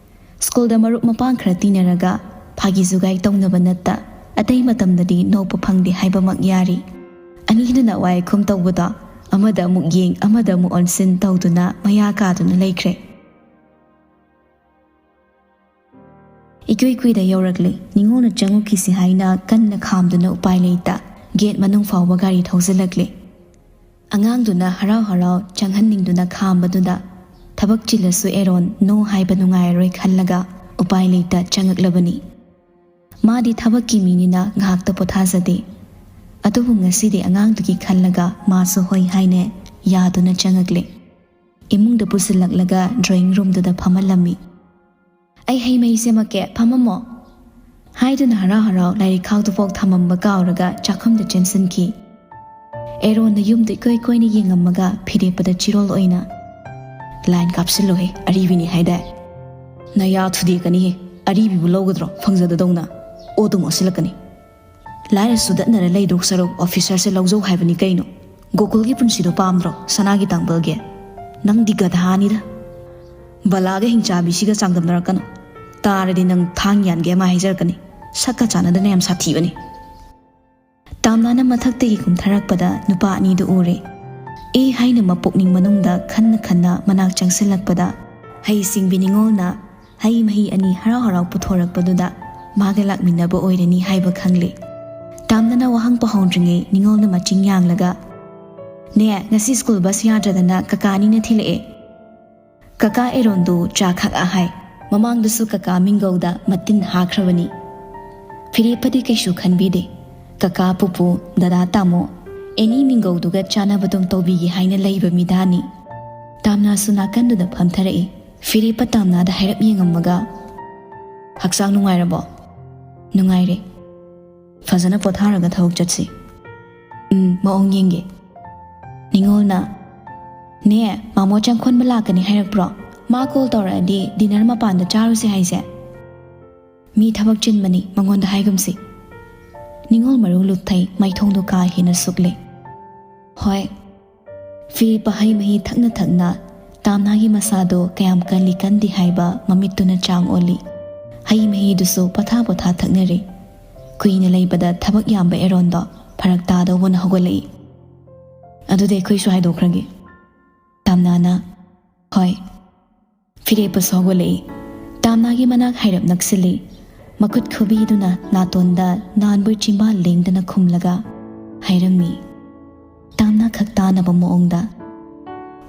ꯁ꯭ꯀꯨꯜꯗ ꯃꯔꯨꯞ ꯃꯄꯥꯡ ꯈꯔ ꯇꯤꯟꯅꯔꯒ ꯐꯥꯒꯤ ꯖꯨꯒꯥꯏ ꯇꯧꯅꯕ ꯅꯠꯇ ꯑꯇꯩ ꯃꯇꯝꯗꯗꯤ ꯅꯣꯛꯄ ꯐꯪꯗꯦ ꯍꯥꯏꯕꯃꯛ ꯌꯥꯔꯤ꯫ ꯑꯅꯤꯗꯨꯅ ꯋꯥꯏꯈꯨꯝ ꯇꯧꯕꯗꯣ ꯑꯃꯗ ꯑꯃꯨꯛ ꯌꯦꯡ ꯑꯃꯗ ꯑꯃꯨꯛ ꯑꯣꯟꯁꯤꯟ ꯇꯧꯗꯨꯅ ꯃꯌꯥ ꯀꯥꯗꯨꯅ ꯂꯩꯈ꯭ꯔꯦ꯫ ꯏꯀꯨꯏ ꯀꯨꯏꯗ ꯌꯧꯔꯛꯂꯦ꯫ ꯅꯤꯉꯣꯜꯅ ꯆꯪꯉꯨꯈꯤꯁꯤ ꯍꯥꯏꯅ ꯀꯟꯅ ꯈꯥꯝꯗꯨꯅ ꯎꯄꯥꯏ ꯂꯩꯇ gate ꯃꯅꯨꯡ ꯐꯥꯎꯕ ꯒꯥꯔꯤ ꯊꯧꯖꯤꯜꯂꯛꯂꯦ꯫ ꯑꯉꯥꯡꯗꯨꯅ ꯍꯔꯥꯎ ꯍꯔꯥꯎ ꯆꯪꯍꯟꯅꯤꯡꯗꯨꯅ ꯈꯥꯝꯕꯗꯨꯗ ꯊꯕꯛ ꯆꯤꯜꯂꯁꯨ ꯑꯦꯔꯣꯟ no ꯍꯥꯏꯕ ꯅꯨꯡꯉꯥꯏꯔꯔꯣꯏ ꯈꯜꯂꯒ ꯎꯄꯥꯏ ꯂꯩꯇ ꯆꯪꯉꯛꯂꯕꯅꯤ꯫ ꯃꯥꯗꯤ ꯊꯕꯛꯀꯤ ꯃꯤꯅꯤꯅ ꯉꯥꯏꯍꯥꯛꯇ ꯄꯣꯊꯥꯖꯗꯦ꯫ ꯑꯗꯨꯕꯨ ꯉꯁꯤꯗꯤ ꯑꯉꯥꯡꯗꯨꯒꯤ ꯈꯜꯂꯒ ꯃꯥꯁꯨ ꯍꯣꯏ ꯍꯥꯏꯅ ꯌꯥꯗꯨꯅ ꯆꯪꯉꯛꯂꯦ꯫ ꯏꯃꯨꯡꯗ ꯄꯨꯁꯤꯜꯂꯛꯂꯒ drawing roomꯗꯨꯗ ꯐꯝꯍꯜꯂꯝꯃꯤ꯫ "ꯑꯩ ꯍꯩ ꯃꯍꯤ ꯁꯦꯝꯃꯛꯀꯦ, ꯐꯝꯃꯝꯃꯣ" ꯍꯥꯏꯗꯨꯅ ꯍꯔꯥꯎ ꯍꯔꯥꯎ ꯂꯥꯏꯔꯤꯛ ꯈꯥꯎꯗꯨꯐꯥꯎ ꯊꯝꯃꯝꯕ ꯀꯥꯎꯔꯒ ꯆꯥꯛꯈꯨꯝꯗ ꯆꯦꯟꯁꯤꯟꯈꯤ꯫ ꯑꯦꯔꯣꯟꯅ ꯌꯨꯝꯗ ꯏꯀꯣꯏ ꯀꯣꯏꯅ ꯌꯦꯡꯉꯝꯃꯒ ꯐꯤꯔꯦꯞꯄꯗ ꯆꯤꯔꯣꯜ ꯑꯣꯏꯅ, "ꯂꯥꯏꯟ ꯀꯥꯞꯁꯤꯜꯂꯨꯍꯦ, ꯑꯔꯤꯕꯤꯅꯤ ꯍꯥꯏꯗꯥꯏ?" "ꯅꯌꯥ ꯊꯨꯗꯦꯛꯀꯅꯤꯍꯦ, ꯑꯔꯤꯕꯤꯕꯨ ꯂꯧꯒꯗ꯭ꯔꯣ ꯐꯪꯖꯗꯗꯧꯅ? ꯑꯣ ꯑꯗꯨꯝ ꯑꯣꯠꯁꯤꯜꯂꯛꯀꯅꯤ꯫ ꯂꯥꯏꯔ ꯁꯨꯗꯠꯅꯔ ꯂꯩꯗꯧ ꯁꯔꯨꯛ ꯑꯣꯐꯤꯁꯔꯁꯦ ꯂꯧꯖꯧ ꯍꯥꯏꯕꯅꯤ ꯀꯩꯅꯣ꯫ ꯒꯣꯀꯨꯜꯒꯤ ꯄꯨꯟꯁꯤꯗꯣ ꯄꯥꯝꯗ꯭ꯔꯣ, ꯁꯅꯥꯒꯤ ꯇꯥꯡꯕꯜꯒꯤ? ꯅꯪꯗꯤ ꯒꯙꯥꯅꯤꯗ꯫ ꯕꯂꯥꯒ ꯍꯤꯡꯆꯥꯕꯤꯁꯤꯒ ꯆꯥꯡꯗꯝꯅꯔꯛꯀꯅꯨ꯫ ꯇꯥꯔꯗꯤ ꯅꯪ ꯊꯥꯡ ꯌꯥꯟꯒꯦ ꯑꯃ ꯍꯥꯏꯖꯔꯛꯀꯅꯤ꯫ ꯁꯛꯀ ꯆꯥꯟꯅꯗꯅ ꯌꯥꯝ ꯁꯥꯊꯤꯕꯅꯤ꯫" ꯇꯥꯝꯅꯥꯅ ꯃꯊꯛꯇꯒꯤ ꯀꯨꯝꯊꯔꯛꯄꯗ ꯅꯨꯄꯥ ꯑꯅꯤꯗꯨ ꯎꯔꯦ꯫ ꯑꯦ ꯍꯥꯏꯅ ꯃꯄꯨꯛꯅꯤꯡ ꯃꯅꯨꯡꯗ ꯈꯟꯅ ꯈꯟꯅ ꯃꯅꯥꯛ ꯆꯪꯁꯤꯜꯂꯛꯄꯗ, ꯍꯩ ꯁꯤꯡꯕꯤ ꯅꯤꯉꯣꯜꯅ ꯍꯩ ꯃꯍꯤ ꯑꯅꯤ ꯍꯔꯥꯎ ꯍꯔꯥꯎ ꯄꯨꯊꯣꯔꯛꯄꯗꯨꯗ ꯃꯥꯒ ꯂꯥꯛꯃꯤꯟꯅꯕ ꯑꯣꯏꯔꯅꯤ ꯍꯥꯏꯕ ꯈꯪꯂꯦ꯫ ꯇꯥꯝꯅꯥꯅ ꯋꯥꯍꯪ ꯄꯍꯧꯗ꯭ꯔꯤꯉꯩ ꯅꯤꯉꯣꯜꯅ ꯃꯆꯤꯡ ꯌꯥꯡꯂꯒ, "ꯅꯦ, ꯉꯁꯤ ꯁ꯭ꯀꯨꯜ ꯕꯁ ꯌꯥꯗ꯭ꯔꯗꯅ ꯀꯀꯥ ꯑꯅꯤꯅ ꯊꯤꯜꯂꯛꯑꯦ꯫ ꯀꯀꯥ ꯑꯦꯔꯣꯟꯗꯨ ꯆꯥ ꯈꯛ ꯍꯥꯏ꯫ ꯃꯃꯥꯡꯗꯁꯨ ꯀꯀꯥ ꯃꯤꯡꯒꯧꯗ ꯃꯇꯤꯟ ꯍꯥꯈ꯭ꯔꯕꯅꯤ꯫" ꯐꯤꯔꯦꯞꯄꯗꯤ ꯀꯩꯁꯨ ꯈꯟꯕꯤꯗꯦ꯫ ꯀꯀꯥ, ꯄꯨꯄꯨ, ꯗꯗꯥ, ꯇꯥꯃꯣ, ꯑꯦꯅꯤ ꯃꯤꯡꯒꯧꯗꯨꯒ ꯆꯥꯅꯕꯗꯨꯝ ꯇꯧꯕꯤꯒꯦ ꯍꯥꯏꯅ ꯂꯩꯕ ꯃꯤꯗꯥꯅꯤ꯫ ꯇꯥꯝꯅꯥꯁꯨ ꯅꯥꯀꯟꯗꯨꯗ ꯐꯝꯊꯔꯛꯏ꯫ ꯐꯤꯔꯦꯞꯄ ꯇꯥꯝꯅꯥꯗ ꯍꯥꯏꯔꯞ ꯌꯦꯡꯉꯝꯃꯒ, "ꯍꯛꯆꯥꯡ ꯅꯨꯡꯉꯥꯏꯔꯕꯣ?" "ꯅꯨꯡꯉꯥꯏꯔꯦ꯫" "ꯐꯖꯅ ꯄꯣꯊꯥꯔꯒ ꯊꯕꯛ ꯆꯠꯁꯤ꯫" "ꯎꯝ, ꯃꯑꯣꯡ ꯌꯦꯡꯒꯦ꯫" ꯅꯤꯉꯣꯜꯅ, "ꯅꯦ, ꯃꯥꯃꯣ ꯆꯪꯈꯣꯟꯕ ꯂꯥꯛꯀꯅꯤ ꯍꯥꯏꯔꯛꯄ꯭ꯔꯣ? ꯃꯥ ꯀꯣꯜ ꯇꯧꯔꯛꯑꯗꯤ ꯗꯤꯅꯔ ꯃꯄꯥꯟꯗ ꯆꯥꯔꯨꯁꯦ ꯍꯥꯏꯁꯦ꯫ ꯃꯤ ꯊꯕꯛ ꯆꯤꯟꯕꯅꯤ, ꯃꯉꯣꯟꯗ ꯍꯥꯏꯒꯨꯝꯁꯤ꯫" ꯅꯤꯉꯣꯜ ꯃꯔꯨ ꯂꯨꯛꯊꯩ, ꯃꯥꯏꯊꯣꯡꯗꯨ ꯀꯥ ꯍꯦꯟꯅ ꯁꯨꯛꯂꯦ꯫ "ꯍꯣꯏ꯫" ꯐꯤꯔꯦꯞꯄ ꯍꯩ ꯃꯍꯤ ꯊꯛꯅ ꯊꯛꯅ ꯇꯥꯝꯅꯥꯒꯤ ꯃꯁꯥꯗꯣ ꯀꯌꯥꯝ ꯀꯜꯂꯤ ꯀꯟꯗꯦ ꯍꯥꯏꯕ ꯃꯃꯤꯠꯇꯨꯅ ꯆꯥꯡ ꯑꯣꯜꯂꯤ꯫ ꯍꯩ ꯃꯍꯤꯗꯨꯁꯨ ꯄꯣꯊꯥ ꯄꯣꯊꯥ ꯊꯛꯅꯔꯤ꯫ ꯀꯨꯏꯅ ꯂꯩꯕꯗ ꯊꯕꯛ ꯌꯥꯝꯕ ꯑꯦꯔꯣꯟꯗꯣ ꯐꯔꯛ ꯇꯥꯗꯧꯕꯅ ꯍꯧꯒꯠꯂꯛꯏ꯫ "ꯑꯗꯨꯗꯤ ꯑꯩꯈꯣꯏꯁꯨ ꯍꯥꯏꯗꯣꯛꯈ꯭ꯔꯒꯦ꯫" ꯇꯥꯝꯅꯥꯅ, "ꯍꯣꯏ꯫" ꯐꯤꯔꯦꯞꯄꯁꯨ ꯍꯧꯒꯠꯂꯛꯏ꯫ ꯇꯥꯝꯅꯥꯒꯤ ꯃꯅꯥꯛ ꯍꯥꯏꯔꯞ ꯅꯛꯁꯤꯜꯂꯤ꯫ ꯃꯈꯨꯠ ꯈꯨꯕꯤꯗꯨꯅ ꯅꯥꯇꯣꯟꯗ ꯅꯥꯟꯕ ꯆꯤꯝꯕꯥꯜ ꯂꯦꯡꯗꯅ ꯈꯨꯝꯂꯒ ꯍꯥꯏꯔꯝꯃꯤ꯫ ꯇꯥꯝꯅꯥ ꯈꯛ ꯇꯥꯅꯕ ꯃꯑꯣꯡꯗ,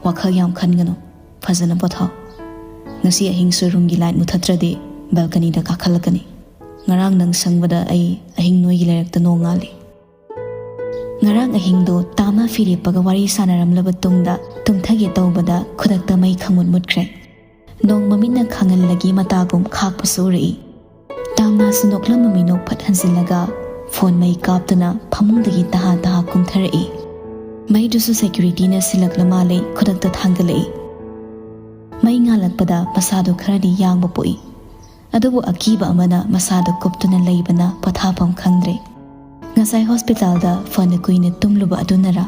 "ꯋꯥꯈꯜ ꯌꯥꯝ ꯈꯟꯒꯅꯨ, ꯐꯖꯅ ꯄꯣꯊꯥꯎ꯫ ꯉꯁꯤ ꯑꯍꯤꯡꯁꯨ ꯔꯨꯝꯒꯤ ꯂꯥꯏꯠ ꯃꯨꯊꯠꯇ꯭ꯔꯗꯤ ꯕꯦꯜꯀꯅꯤꯗ ꯀꯥꯈꯠꯂꯛꯀꯅꯤ꯫ ꯉꯔꯥꯡ ꯅꯪ ꯁꯪꯕꯗ ꯑꯩ ꯑꯍꯤꯡ ꯅꯣꯏꯒꯤ ꯂꯩꯔꯛꯇ ꯅꯣꯡ ꯉꯥꯜꯂꯤ꯫" ꯉꯔꯥꯡ ꯑꯍꯤꯡꯗꯣ ꯇꯥꯝꯅꯥ ꯐꯤꯔꯦꯞꯄꯒ ꯋꯥꯔꯤ ꯁꯥꯟꯅꯔꯝꯂꯕ ꯇꯨꯡꯗ ꯇꯨꯝꯊꯒꯦ ꯇꯧꯕꯗ ꯈꯨꯗꯛꯇ ꯃꯩ ꯈꯪꯃꯨꯠ ꯃꯨꯠꯈ꯭ꯔꯦ꯫ ꯅꯣꯡ ꯃꯃꯤꯠꯅ ꯈꯥꯡꯍꯜꯂꯒꯤ ꯃꯇꯥꯒꯨꯝ ꯈꯥꯛꯄꯁꯨ ꯎꯔꯛꯏ꯫ ꯇꯥꯝꯅꯥꯁꯨ ꯅꯣꯛꯂꯝꯕ ꯃꯤꯅꯣꯛ ꯐꯠ ꯍꯟꯖꯤꯜꯂꯒ ꯐꯣꯟ ꯃꯩ ꯀꯥꯞꯇꯨꯅ ꯐꯃꯨꯡꯗꯒꯤ ꯇꯍꯥ ꯇꯍꯥ ꯀꯨꯝꯊꯔꯛꯏ꯫ ꯃꯩꯗꯨꯁꯨ ꯁꯦꯀ꯭ꯌꯨꯔꯤꯇꯤꯅ ꯁꯤꯜꯂꯛꯂ ꯃꯥꯜꯂꯦ, ꯈꯨꯗꯛꯇ ꯊꯥꯡꯒꯠꯂꯛꯏ꯫ ꯃꯩ ꯉꯥꯜꯂꯛꯄꯗ ꯃꯁꯥꯗꯣ ꯈꯔꯗꯤ ꯌꯥꯡꯕ ꯄꯣꯛꯏ꯫ ꯑꯗꯨꯕꯨ ꯑꯀꯤꯕ ꯑꯃꯅ ꯃꯁꯥꯗꯣ ꯀꯨꯞꯇꯨꯅ ꯂꯩꯕꯅ ꯄꯣꯊꯥꯐꯝ ꯈꯪꯗ꯭ꯔꯦ꯫ ꯉꯁꯥꯏ ꯍꯣꯁꯄꯤꯇꯥꯜꯗ ꯐꯅ ꯀꯨꯏꯅ ꯇꯨꯝꯂꯨꯕ ꯑꯗꯨꯅꯔ,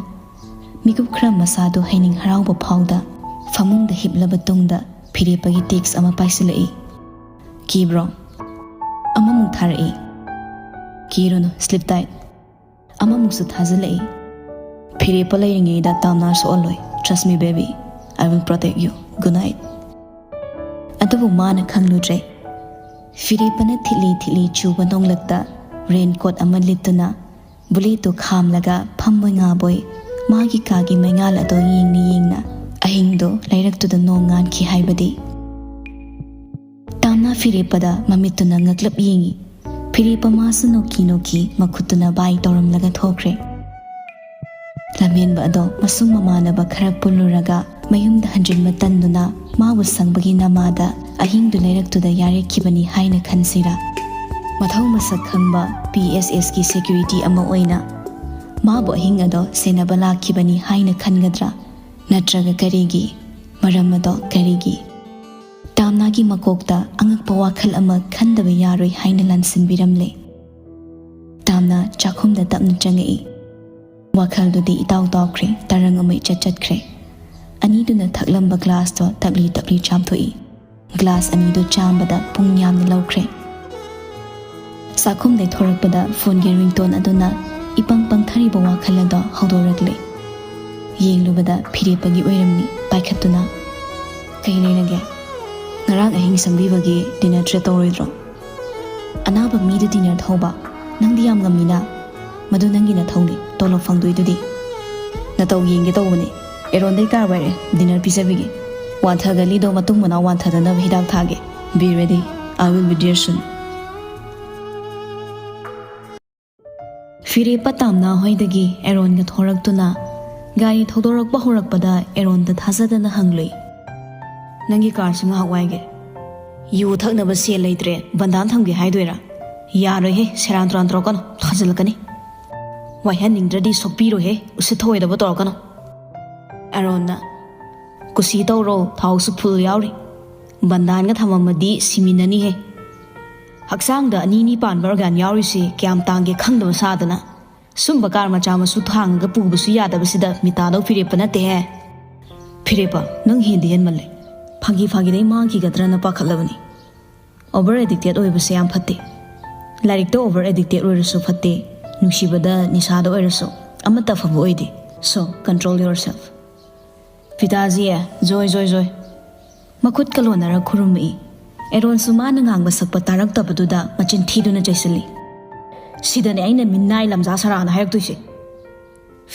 ꯃꯤꯀꯨꯞ ꯈꯔ ꯃꯁꯥꯗꯣ ꯍꯩꯅꯤꯡ ꯍꯔꯥꯎꯕ ꯐꯥꯎꯗ ꯐꯃꯨꯡꯗ ꯍꯤꯞꯂꯕ ꯇꯨꯡꯗ ꯐꯤꯔꯦꯞꯄꯒꯤ ꯇꯦꯛꯁ ꯑꯃ ꯄꯥꯏꯁꯤꯜꯂꯛꯏ꯫ "ꯀꯤꯕ꯭ꯔꯣ?" ꯑꯃꯃꯨꯛ ꯊꯥꯔꯛꯏ꯫ "ꯀꯤꯔꯨꯅꯨ, sleep tight." ꯑꯃꯃꯨꯛꯁꯨ ꯊꯥꯖꯤꯜꯂꯛꯏ꯫ "ꯐꯤꯔꯦꯞꯄ ꯂꯩꯔꯤꯉꯩꯗ Tamna ꯁꯣꯛꯍꯜꯂꯣꯏ꯫ Trust me, baby. I will protect you. Good night." ꯑꯗꯨꯕꯨ ꯃꯥꯅ ꯈꯪꯂꯨꯗ꯭ꯔꯦ, ꯐꯤꯔꯦꯞꯄꯅ ꯊꯤꯠꯂꯤ ꯊꯤꯠꯂꯤ ꯆꯨꯕ ꯅꯣꯡꯂꯛꯇ ꯔꯦꯟꯀꯣꯠ ꯑꯃ ꯂꯤꯠꯇꯨꯅ, ꯕꯨꯂꯦꯠꯇꯨ ꯈꯥꯝꯂꯒ ꯐꯝꯕꯣꯏ ꯉꯥꯕꯣꯏ ꯃꯥꯒꯤ ꯀꯥꯒꯤ ꯃꯩꯉꯥꯜ ꯑꯗꯣ ꯌꯦꯡꯅ ꯌꯦꯡꯅ ꯑꯍꯤꯡꯗꯣ ꯂꯩꯔꯛꯇꯨꯗ ꯅꯣꯡ ꯉꯥꯟꯈꯤ ꯍꯥꯏꯕꯗꯤ꯫ ꯇꯥꯝꯅꯥ ꯐꯤꯔꯦꯞꯄꯗ ꯃꯃꯤꯠꯇꯨꯅ ꯉꯛꯂꯞ ꯌꯦꯡꯏ꯫ ꯐꯤꯔꯦꯞꯄ ꯃꯥꯁꯨ ꯅꯣꯛꯀꯤ ꯅꯣꯛꯀꯤ ꯃꯈꯨꯠꯇꯨꯅ ꯕꯥꯏ ꯇꯧꯔꯝꯂꯒ ꯊꯣꯛꯈ꯭ꯔꯦ꯫ ꯂꯝꯍꯦꯟꯕ ꯑꯗꯣ ꯃꯁꯨꯡ ꯃꯃꯥꯟꯅꯕ ꯈꯔ ꯄꯨꯜꯂꯨꯔꯒ ꯃꯌꯨꯝꯗ ꯍꯟꯖꯤꯟꯕ ꯇꯟꯗꯨꯅ ꯃꯥꯕꯨ ꯁꯪꯕꯒꯤ ꯅꯃꯥꯗ ꯑꯍꯤꯡꯗꯨ ꯂꯩꯔꯛꯇꯨꯗ ꯌꯥꯔꯦꯛꯈꯤꯕꯅꯤ ꯍꯥꯏꯅ ꯈꯟꯁꯤꯔꯥ? ꯃꯊꯧ ꯃꯁꯛ ꯈꯪꯕ ꯄꯤ ꯑꯦꯁ ꯑꯦꯁꯀꯤ ꯁꯦꯀ꯭ꯌꯨꯔꯤꯇꯤ ꯑꯃ ꯑꯣꯏꯅ ꯃꯥꯕꯨ ꯑꯍꯤꯡ ꯑꯗꯣ ꯁꯦꯟꯅꯕ ꯂꯥꯛꯈꯤꯕꯅꯤ ꯍꯥꯏꯅ ꯈꯟꯒꯗ꯭ꯔꯥ? ꯅꯠꯇ꯭ꯔꯒ ꯀꯔꯤꯒꯤ? ꯃꯔꯝ ꯑꯗꯣ ꯀꯔꯤꯒꯤ? ꯇꯥꯝꯅꯥꯒꯤ ꯃꯀꯣꯛꯇ ꯑꯉꯛꯄ ꯋꯥꯈꯜ ꯑꯃ ꯈꯟꯗꯕ ꯌꯥꯔꯣꯏ ꯍꯥꯏꯅ ꯂꯥꯟꯁꯤꯟꯕꯤꯔꯝꯂꯦ꯫ ꯇꯥꯝꯅꯥ ꯆꯥꯛꯈꯨꯝꯗ ꯇꯞꯅ ꯆꯪꯉꯛꯏ꯫ ꯋꯥꯈꯜꯗꯨꯗꯤ ꯏꯇꯥꯎ ꯇꯥꯎꯈ꯭ꯔꯦ, ꯇꯔꯪ ꯑꯃ ꯏꯆꯠ ꯆꯠꯈ꯭ꯔꯦ꯫ ꯑꯅꯤꯗꯨꯅ ꯊꯛꯂꯝꯕ ꯒ꯭ꯂꯥꯁꯇꯣ ꯇꯞꯂꯤ ꯇꯞꯂꯤ ꯆꯥꯝꯊꯣꯛꯏ꯫ ꯒ꯭ꯂꯥꯁ ꯑꯅꯤꯗꯨ ꯆꯥꯝꯕꯗ ꯄꯨꯡ ꯌꯥꯝꯅ ꯂꯧꯈ꯭ꯔꯦ꯫ ꯆꯥꯛꯈꯨꯝꯗꯩ ꯊꯣꯔꯛꯄꯗ ꯐꯣꯟꯒꯤ ꯔꯤꯡꯇꯣꯟ ꯑꯗꯨꯅ ꯏꯄꯪ ꯄꯪꯊꯔꯤꯕ ꯋꯥꯈꯜ ꯑꯗꯣ ꯍꯧꯗꯣꯔꯛꯂꯦ꯫ ꯌꯦꯡꯂꯨꯕꯗ ꯐꯤꯔꯦꯞꯄꯒꯤ ꯑꯣꯏꯔꯝꯃꯤ꯫ ꯄꯥꯏꯈꯠꯇꯨꯅ, "ꯀꯩ ꯂꯩꯔꯒꯦ? ꯉꯔꯥꯡ ꯑꯍꯤꯡ ꯁꯪꯕꯤꯕꯒꯤ ꯗꯤꯅꯔ ꯇ꯭ꯔꯤꯠ ꯇꯧꯔꯣꯏꯗ꯭ꯔꯣ?" "ꯑꯅꯥꯕ ꯃꯤꯗꯨ ꯗꯤꯅꯔ ꯊꯧꯕ? ꯅꯪꯗꯤ ꯌꯥꯝ ꯉꯝꯃꯤꯅ꯫ ꯃꯗꯨ ꯅꯪꯒꯤ ꯅꯊꯧꯅꯤ, ꯇꯣꯂꯣꯞ ꯐꯪꯗꯣꯏꯗꯨꯗꯤ꯫ ꯅꯇꯧ ꯌꯦꯡꯒꯦ ꯇꯧꯕꯅꯤ꯫ ꯑꯦꯔꯣꯟꯗꯩ ꯀꯥꯔ ꯋꯥꯏꯔꯦ, ꯗꯤꯅꯔ ꯄꯤꯖꯕꯤꯒꯦ꯫ ꯋꯥꯟꯊꯒꯜꯂꯤꯗꯣ ꯃꯇꯨꯡ ꯃꯅꯥꯎ ꯋꯥꯟꯊꯗꯅꯕ ꯍꯤꯗꯥꯛ ꯊꯥꯒꯦ꯫ Be ready, I will be there soon." ꯐꯤꯔꯦꯞꯄ Tamna ꯍꯣꯏꯗꯒꯤ ꯑꯦꯔꯣꯟꯒ ꯊꯣꯔꯛꯇꯨꯅ ꯒꯥꯔꯤ ꯊꯧꯗꯣꯔꯛꯄ ꯍꯧꯔꯛꯄꯗ ꯑꯦꯔꯣꯟꯗ ꯊꯥꯖꯗꯅ ꯍꯪꯂꯨꯏ, "ꯅꯪꯒꯤ ꯀꯥꯔꯁꯤ ꯉꯥꯏꯍꯥꯛ ꯋꯥꯏꯒꯦ꯫ ꯌꯨ ꯊꯛꯅꯕ ꯁꯦꯜ ꯂꯩꯇ꯭ꯔꯦ, ꯕꯟꯗꯥꯟ ꯊꯝꯒꯦ ꯍꯥꯏꯗꯣꯏꯔꯥ? ꯌꯥꯔꯣꯏꯍꯦ, ꯁꯦꯔꯥꯟ ꯇꯨꯔꯥꯟ ꯇꯧꯔꯛꯀꯅꯨ, ꯊꯥꯖꯤꯜꯂꯛꯀꯅꯤ꯫ ꯄꯥꯏꯍꯟꯅꯤꯡꯗ꯭ꯔꯗꯤ ꯁꯣꯛꯄꯤꯔꯣꯍꯦ, ꯎꯁꯤꯠ ꯊꯑꯣꯏꯗꯕ ꯇꯧꯔꯛꯀꯅꯨ꯫ ꯑꯦꯔꯣꯟꯅ, ꯀꯨꯁꯤ ꯇꯧꯔꯣ, ꯊꯥꯎꯁꯨ ꯐꯨꯜ ꯌꯥꯎꯔꯤ꯫ ꯕꯟꯗꯥꯟꯒ ꯊꯝꯃꯝꯃꯗꯤ ꯁꯤꯃꯤꯟꯅꯅꯤꯍꯦ꯫ ꯍꯛꯆꯥꯡꯗ ꯑꯅꯤ ꯑꯅꯤ ꯄꯥꯟꯕ ꯑꯣꯔꯒꯥꯟ ꯌꯥꯎꯔꯤꯁꯤ ꯀꯌꯥꯝ ꯇꯥꯡꯒꯦ ꯈꯪꯗꯕ ꯁꯥꯗꯅ꯫ ꯁꯨꯝꯕ ꯀꯥꯔ ꯃꯆꯥ ꯃꯁꯨ ꯊꯥꯡꯉꯒ ꯄꯨꯕꯁꯨ ꯌꯥꯗꯕꯁꯤꯗ ꯃꯤꯇꯥꯗꯧ ꯐꯤꯔꯦꯞꯄ ꯅꯠꯇꯦꯍꯦ꯫ ꯐꯤꯔꯦꯞꯄ, ꯅꯪ ꯍꯦꯟꯗꯤ ꯍꯦꯟꯃꯜꯂꯦ꯫ ꯐꯥꯒꯤ ꯐꯥꯒꯤꯗꯩ ꯃꯥꯡꯈꯤꯒꯗ꯭ꯔꯅ ꯄꯥꯈꯠꯂꯕꯅꯤ꯫ ꯑꯣꯚꯔ ꯑꯦꯗꯤꯛꯇꯦꯠ ꯑꯣꯏꯕꯁꯦ ꯌꯥꯝ ꯐꯠꯇꯦ꯫ ꯂꯥꯏꯔꯤꯛꯇ ꯑꯣꯚꯔ ꯑꯦꯗꯤꯛꯇꯦꯠ ꯑꯣꯏꯔꯁꯨ ꯐꯠꯇꯦ, ꯅꯨꯡꯁꯤꯕꯗ ꯅꯤꯁꯥꯗ ꯑꯣꯏꯔꯁꯨ꯫ ꯑꯃꯠꯇ ꯑꯐꯕ ꯑꯣꯏꯗꯦ꯫ So, control yourself. ꯐꯤꯇꯥꯖꯤ, ꯖꯣꯏ, ꯖꯣꯏ, ꯖꯣꯏ꯫ ꯃꯈꯨꯠ ꯀꯂꯣꯟꯅꯔ ꯈꯨꯔꯨꯝꯃꯛꯏ꯫ ꯑꯦꯔꯣꯟꯁꯨ ꯃꯥꯅ ꯉꯥꯡꯕ ꯁꯛꯄ ꯇꯥꯔꯛꯇꯕꯗꯨꯗ ꯃꯆꯤꯟ ꯊꯤꯗꯨꯅ ꯆꯩꯁꯤꯜꯂꯤ꯫ ꯁꯤꯗꯅꯦ ꯑꯩꯅ ꯃꯤꯅꯥꯏ ꯂꯝꯖꯥ ꯁꯔꯥꯅ ꯍꯥꯏꯔꯛꯇꯣꯏꯁꯦ꯫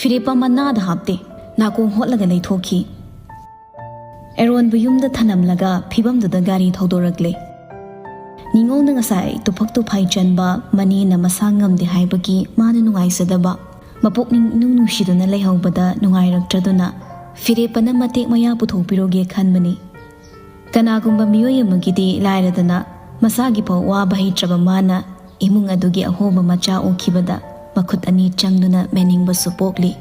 ꯐꯤꯔꯦꯞꯄ ꯃꯅꯥꯗ ꯍꯥꯞꯇꯦ, ꯅꯥꯀꯣꯡ ꯍꯣꯠꯂꯒ ꯂꯩꯊꯣꯛꯈꯤ꯫ ꯑꯦꯔꯣꯟꯕꯨ ꯌꯨꯝꯗ ꯊꯅꯝꯂꯒ ꯐꯤꯕꯝꯗꯨꯗ ꯒꯥꯔꯤ ꯊꯧꯗꯣꯔꯛꯂꯦ꯫ ꯅꯤꯉꯣꯜꯅ ꯉꯁꯥꯏ ꯇꯨꯐꯛ ꯇꯨꯐꯥꯏ ꯆꯟꯕ ꯃꯅꯦꯅ ꯃꯁꯥ ꯉꯝꯗꯦ ꯍꯥꯏꯕꯒꯤ ꯃꯥꯅ ꯅꯨꯡꯉꯥꯏꯖꯗꯕ, ꯃꯄꯨꯛꯅꯤꯡ ꯏꯅꯨꯡ ꯅꯨꯡꯁꯤꯗꯨꯅ ꯂꯩꯍꯧꯕꯗ ꯅꯨꯡꯉꯥꯏꯔꯛꯇ꯭ꯔꯗꯨꯅ ꯐꯤꯔꯦꯞꯄꯅ ꯃꯇꯦꯛ ꯃꯌꯥ ꯄꯨꯊꯣꯛꯄꯤꯔꯨꯒꯦ ꯈꯟꯕꯅꯤ꯫ ꯀꯅꯥꯒꯨꯝꯕ ꯃꯤꯑꯣꯏ ꯑꯃꯒꯤꯗꯤ ꯂꯥꯏꯔꯗꯅ ꯃꯁꯥꯒꯤ ꯐꯥꯎ ꯋꯥꯕ ꯍꯩꯇ꯭ꯔꯕ ꯃꯥꯅ ꯏꯃꯨꯡ ꯑꯗꯨꯒꯤ ꯑꯍꯣꯕ ꯃꯆꯥ ꯎꯈꯤꯕꯗ ꯃꯈꯨꯠ ꯑꯅꯤ ꯆꯪꯗꯨꯅ ꯃꯦꯟꯅꯤꯡꯕꯁꯨ ꯄꯣꯛꯂꯤ꯫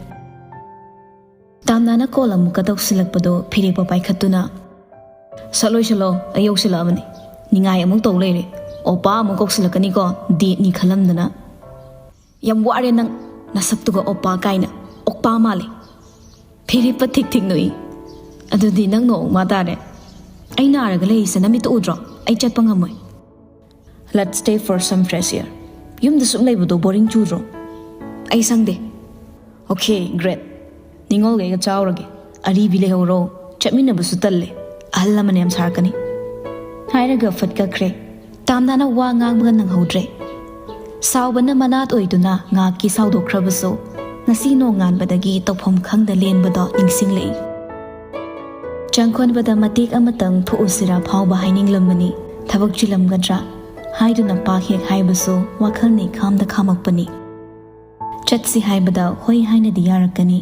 ꯇꯥꯝꯅꯥꯅ ꯀꯣꯜ ꯑꯃꯨꯛꯀ ꯇꯧꯁꯤꯜꯂꯛꯄꯗꯣ ꯐꯤꯔꯦꯞꯄ ꯄꯥꯏꯈꯠꯇꯨꯅ, "ꯁꯠ ꯂꯣꯏꯁꯤꯜꯂꯣ, ꯑꯩ ꯌꯧꯁꯤꯜꯂꯛꯑꯕꯅꯤ꯫ ꯅꯤꯡꯉꯥꯏ ꯑꯃꯨꯛ ꯇꯧ ꯂꯩꯔꯦ꯫ ꯑꯣꯄꯥ ꯑꯃꯨꯛ ꯀꯧꯁꯤꯜꯂꯛꯀꯅꯤꯀꯣ, ꯗꯦꯠꯅꯤ ꯈꯜꯂꯝꯗꯅ꯫ ꯌꯥꯝ ꯋꯥꯔꯦ ꯅꯪ ꯅꯁꯛꯇꯨꯒ ꯑꯣꯄꯥ ꯀꯥꯏꯅ, ꯑꯣꯛꯄꯥ ꯃꯥꯜꯂꯦ꯫" ꯐꯤꯔꯦꯞꯄ ꯊꯤꯛ ꯊꯤꯛ ꯅꯣꯛꯏ꯫ "ꯑꯗꯨꯗꯤ ꯅꯪ ꯅꯣꯛ ꯃꯥ ꯇꯥꯔꯦ꯫ ꯑꯩ ꯅꯥꯔꯒ ꯂꯩꯔꯤꯁꯦ ꯅꯃꯤꯠꯇ ꯎꯗ꯭ꯔꯣ? ꯑꯩ ꯆꯠꯄ ꯉꯝꯃꯣꯏ꯫ Let's stay for some fresh air. ꯌꯨꯝꯗ ꯁꯨꯝ ꯂꯩꯕꯗꯣ ꯕꯣꯔꯤꯡ ꯆꯨꯗ꯭ꯔꯣ?" "ꯑꯩ ꯁꯪꯗꯦ꯫" "Okay, great. ꯅꯤꯡꯉꯣꯜꯒ ꯑꯩꯒ ꯆꯥꯎꯔꯒꯦ꯫ ꯑꯔꯤꯕꯤ ꯂꯩꯍꯧꯔꯣ, ꯆꯠꯃꯤꯟꯅꯕꯁꯨ ꯇꯜꯂꯦ꯫ ꯑꯍꯜ ꯂꯃꯟ ꯌꯥꯝ ꯁꯥꯔꯛꯀꯅꯤ꯫" ꯍꯥꯏꯔꯒ ꯐꯠ ꯀꯛꯈ꯭ꯔꯦ꯫ ꯇꯥꯝꯅꯥꯅ ꯋꯥ ꯉꯥꯡꯕꯒ ꯅꯪꯍꯧꯗ꯭ꯔꯦ꯫ ꯁꯥꯎꯕꯅ ꯃꯅꯥꯠ ꯑꯣꯏꯗꯨꯅ ꯉꯥꯏꯍꯥꯛꯀꯤ ꯁꯥꯎꯗꯣꯛꯈ꯭ꯔꯕꯁꯨ ꯉꯁꯤ ꯅꯣꯡꯉꯥꯟꯕꯗꯒꯤ ꯇꯧꯐꯝ ꯈꯪꯗ ꯂꯦꯟꯕꯗꯣ ꯅꯤꯡꯁꯤꯡꯂꯛꯏ꯫ ꯆꯪꯈꯣꯟꯕꯗ ꯃꯇꯦꯛ ꯑꯃꯇꯪ ꯊꯣꯛꯎꯁꯤꯔꯥ ꯐꯥꯎꯕ ꯍꯥꯏꯅꯤꯡꯂꯝꯕꯅꯤ꯫ ꯊꯕꯛ ꯆꯤꯜꯂꯝꯒꯗ꯭ꯔꯥ ꯍꯥꯏꯗꯨꯅ ꯄꯥꯛ ꯍꯦꯛ ꯍꯥꯏꯕꯁꯨ ꯋꯥꯈꯜꯅ ꯏꯈꯥꯝꯗ ꯈꯥꯝꯃꯛꯄꯅꯤ꯫ ꯆꯠꯁꯤ ꯍꯥꯏꯕꯗ ꯍꯣꯏ ꯍꯥꯏꯅꯗꯤ ꯌꯥꯔꯛꯀꯅꯤ꯫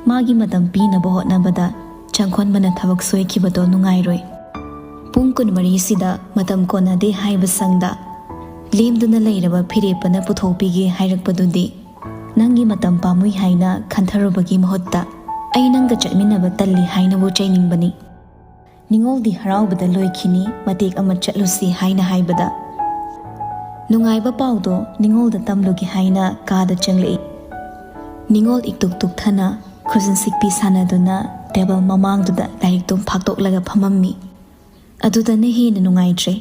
ꯃꯥꯒꯤ ꯃꯇꯝ ꯄꯤꯅꯕ ꯍꯣꯠꯅꯕꯗ ꯆꯪꯈꯣꯟꯕꯅ ꯊꯕꯛ ꯁꯣꯏꯈꯤꯕꯗꯣ ꯅꯨꯡꯉꯥꯏꯔꯣꯏ꯫ ꯄꯨꯡ ꯀꯨꯟꯃꯔꯤꯁꯤꯗ ꯃꯇꯝ ꯀꯣꯟꯅꯗꯦ ꯍꯥꯏꯕ ꯁꯪꯗ ꯂꯦꯝꯗꯨꯅ ꯂꯩꯔꯕ ꯐꯤꯔꯦꯞꯄꯅ ꯄꯨꯊꯣꯛꯄꯤꯒꯦ ꯍꯥꯏꯔꯛꯄꯗꯨꯗꯤ ꯅꯪꯒꯤ ꯃꯇꯝ ꯄꯥꯝꯃꯨꯏ ꯍꯥꯏꯅ ꯈꯟꯊꯔꯨꯕꯒꯤ ꯃꯍꯨꯠꯇ ꯑꯩ ꯅꯪꯒ ꯆꯠꯃꯤꯟꯅꯕ ꯇꯜꯂꯤ ꯍꯥꯏꯅꯕꯨ ꯆꯩꯅꯤꯡꯕꯅꯤ꯫ ꯅꯤꯉꯣꯜꯗꯤ ꯍꯔꯥꯎꯕꯗ ꯂꯣꯏꯈꯤꯅꯤ, ꯃꯇꯦꯛ ꯑꯃ ꯆꯠꯂꯨꯁꯤ ꯍꯥꯏꯅ ꯍꯥꯏꯕꯗ, ꯅꯨꯡꯉꯥꯏꯕ ꯄꯥꯎꯗꯣ ꯅꯤꯉꯣꯜꯗ ꯇꯝꯂꯨꯒꯦ ꯍꯥꯏꯅ ꯀꯥꯗ ꯆꯪꯂꯛꯏ꯫ ꯅꯤꯉꯣꯜ ꯏꯛꯇꯨꯛ ꯇꯨꯛꯊꯅ ꯈꯨꯖꯤꯟ ꯁꯤꯛꯄꯤ ꯁꯥꯟꯅꯗꯨꯅ ꯇꯦꯕꯜ ꯃꯃꯥꯡꯗꯨꯗ ꯂꯥꯏꯔꯤꯛꯇꯨꯝ ꯐꯥꯛꯇꯣꯛꯂꯒ ꯐꯝꯃꯝꯃꯤ꯫ ꯑꯗꯨꯗꯅ ꯍꯦꯟꯅ ꯅꯨꯡꯉꯥꯏꯇ꯭ꯔꯦ꯫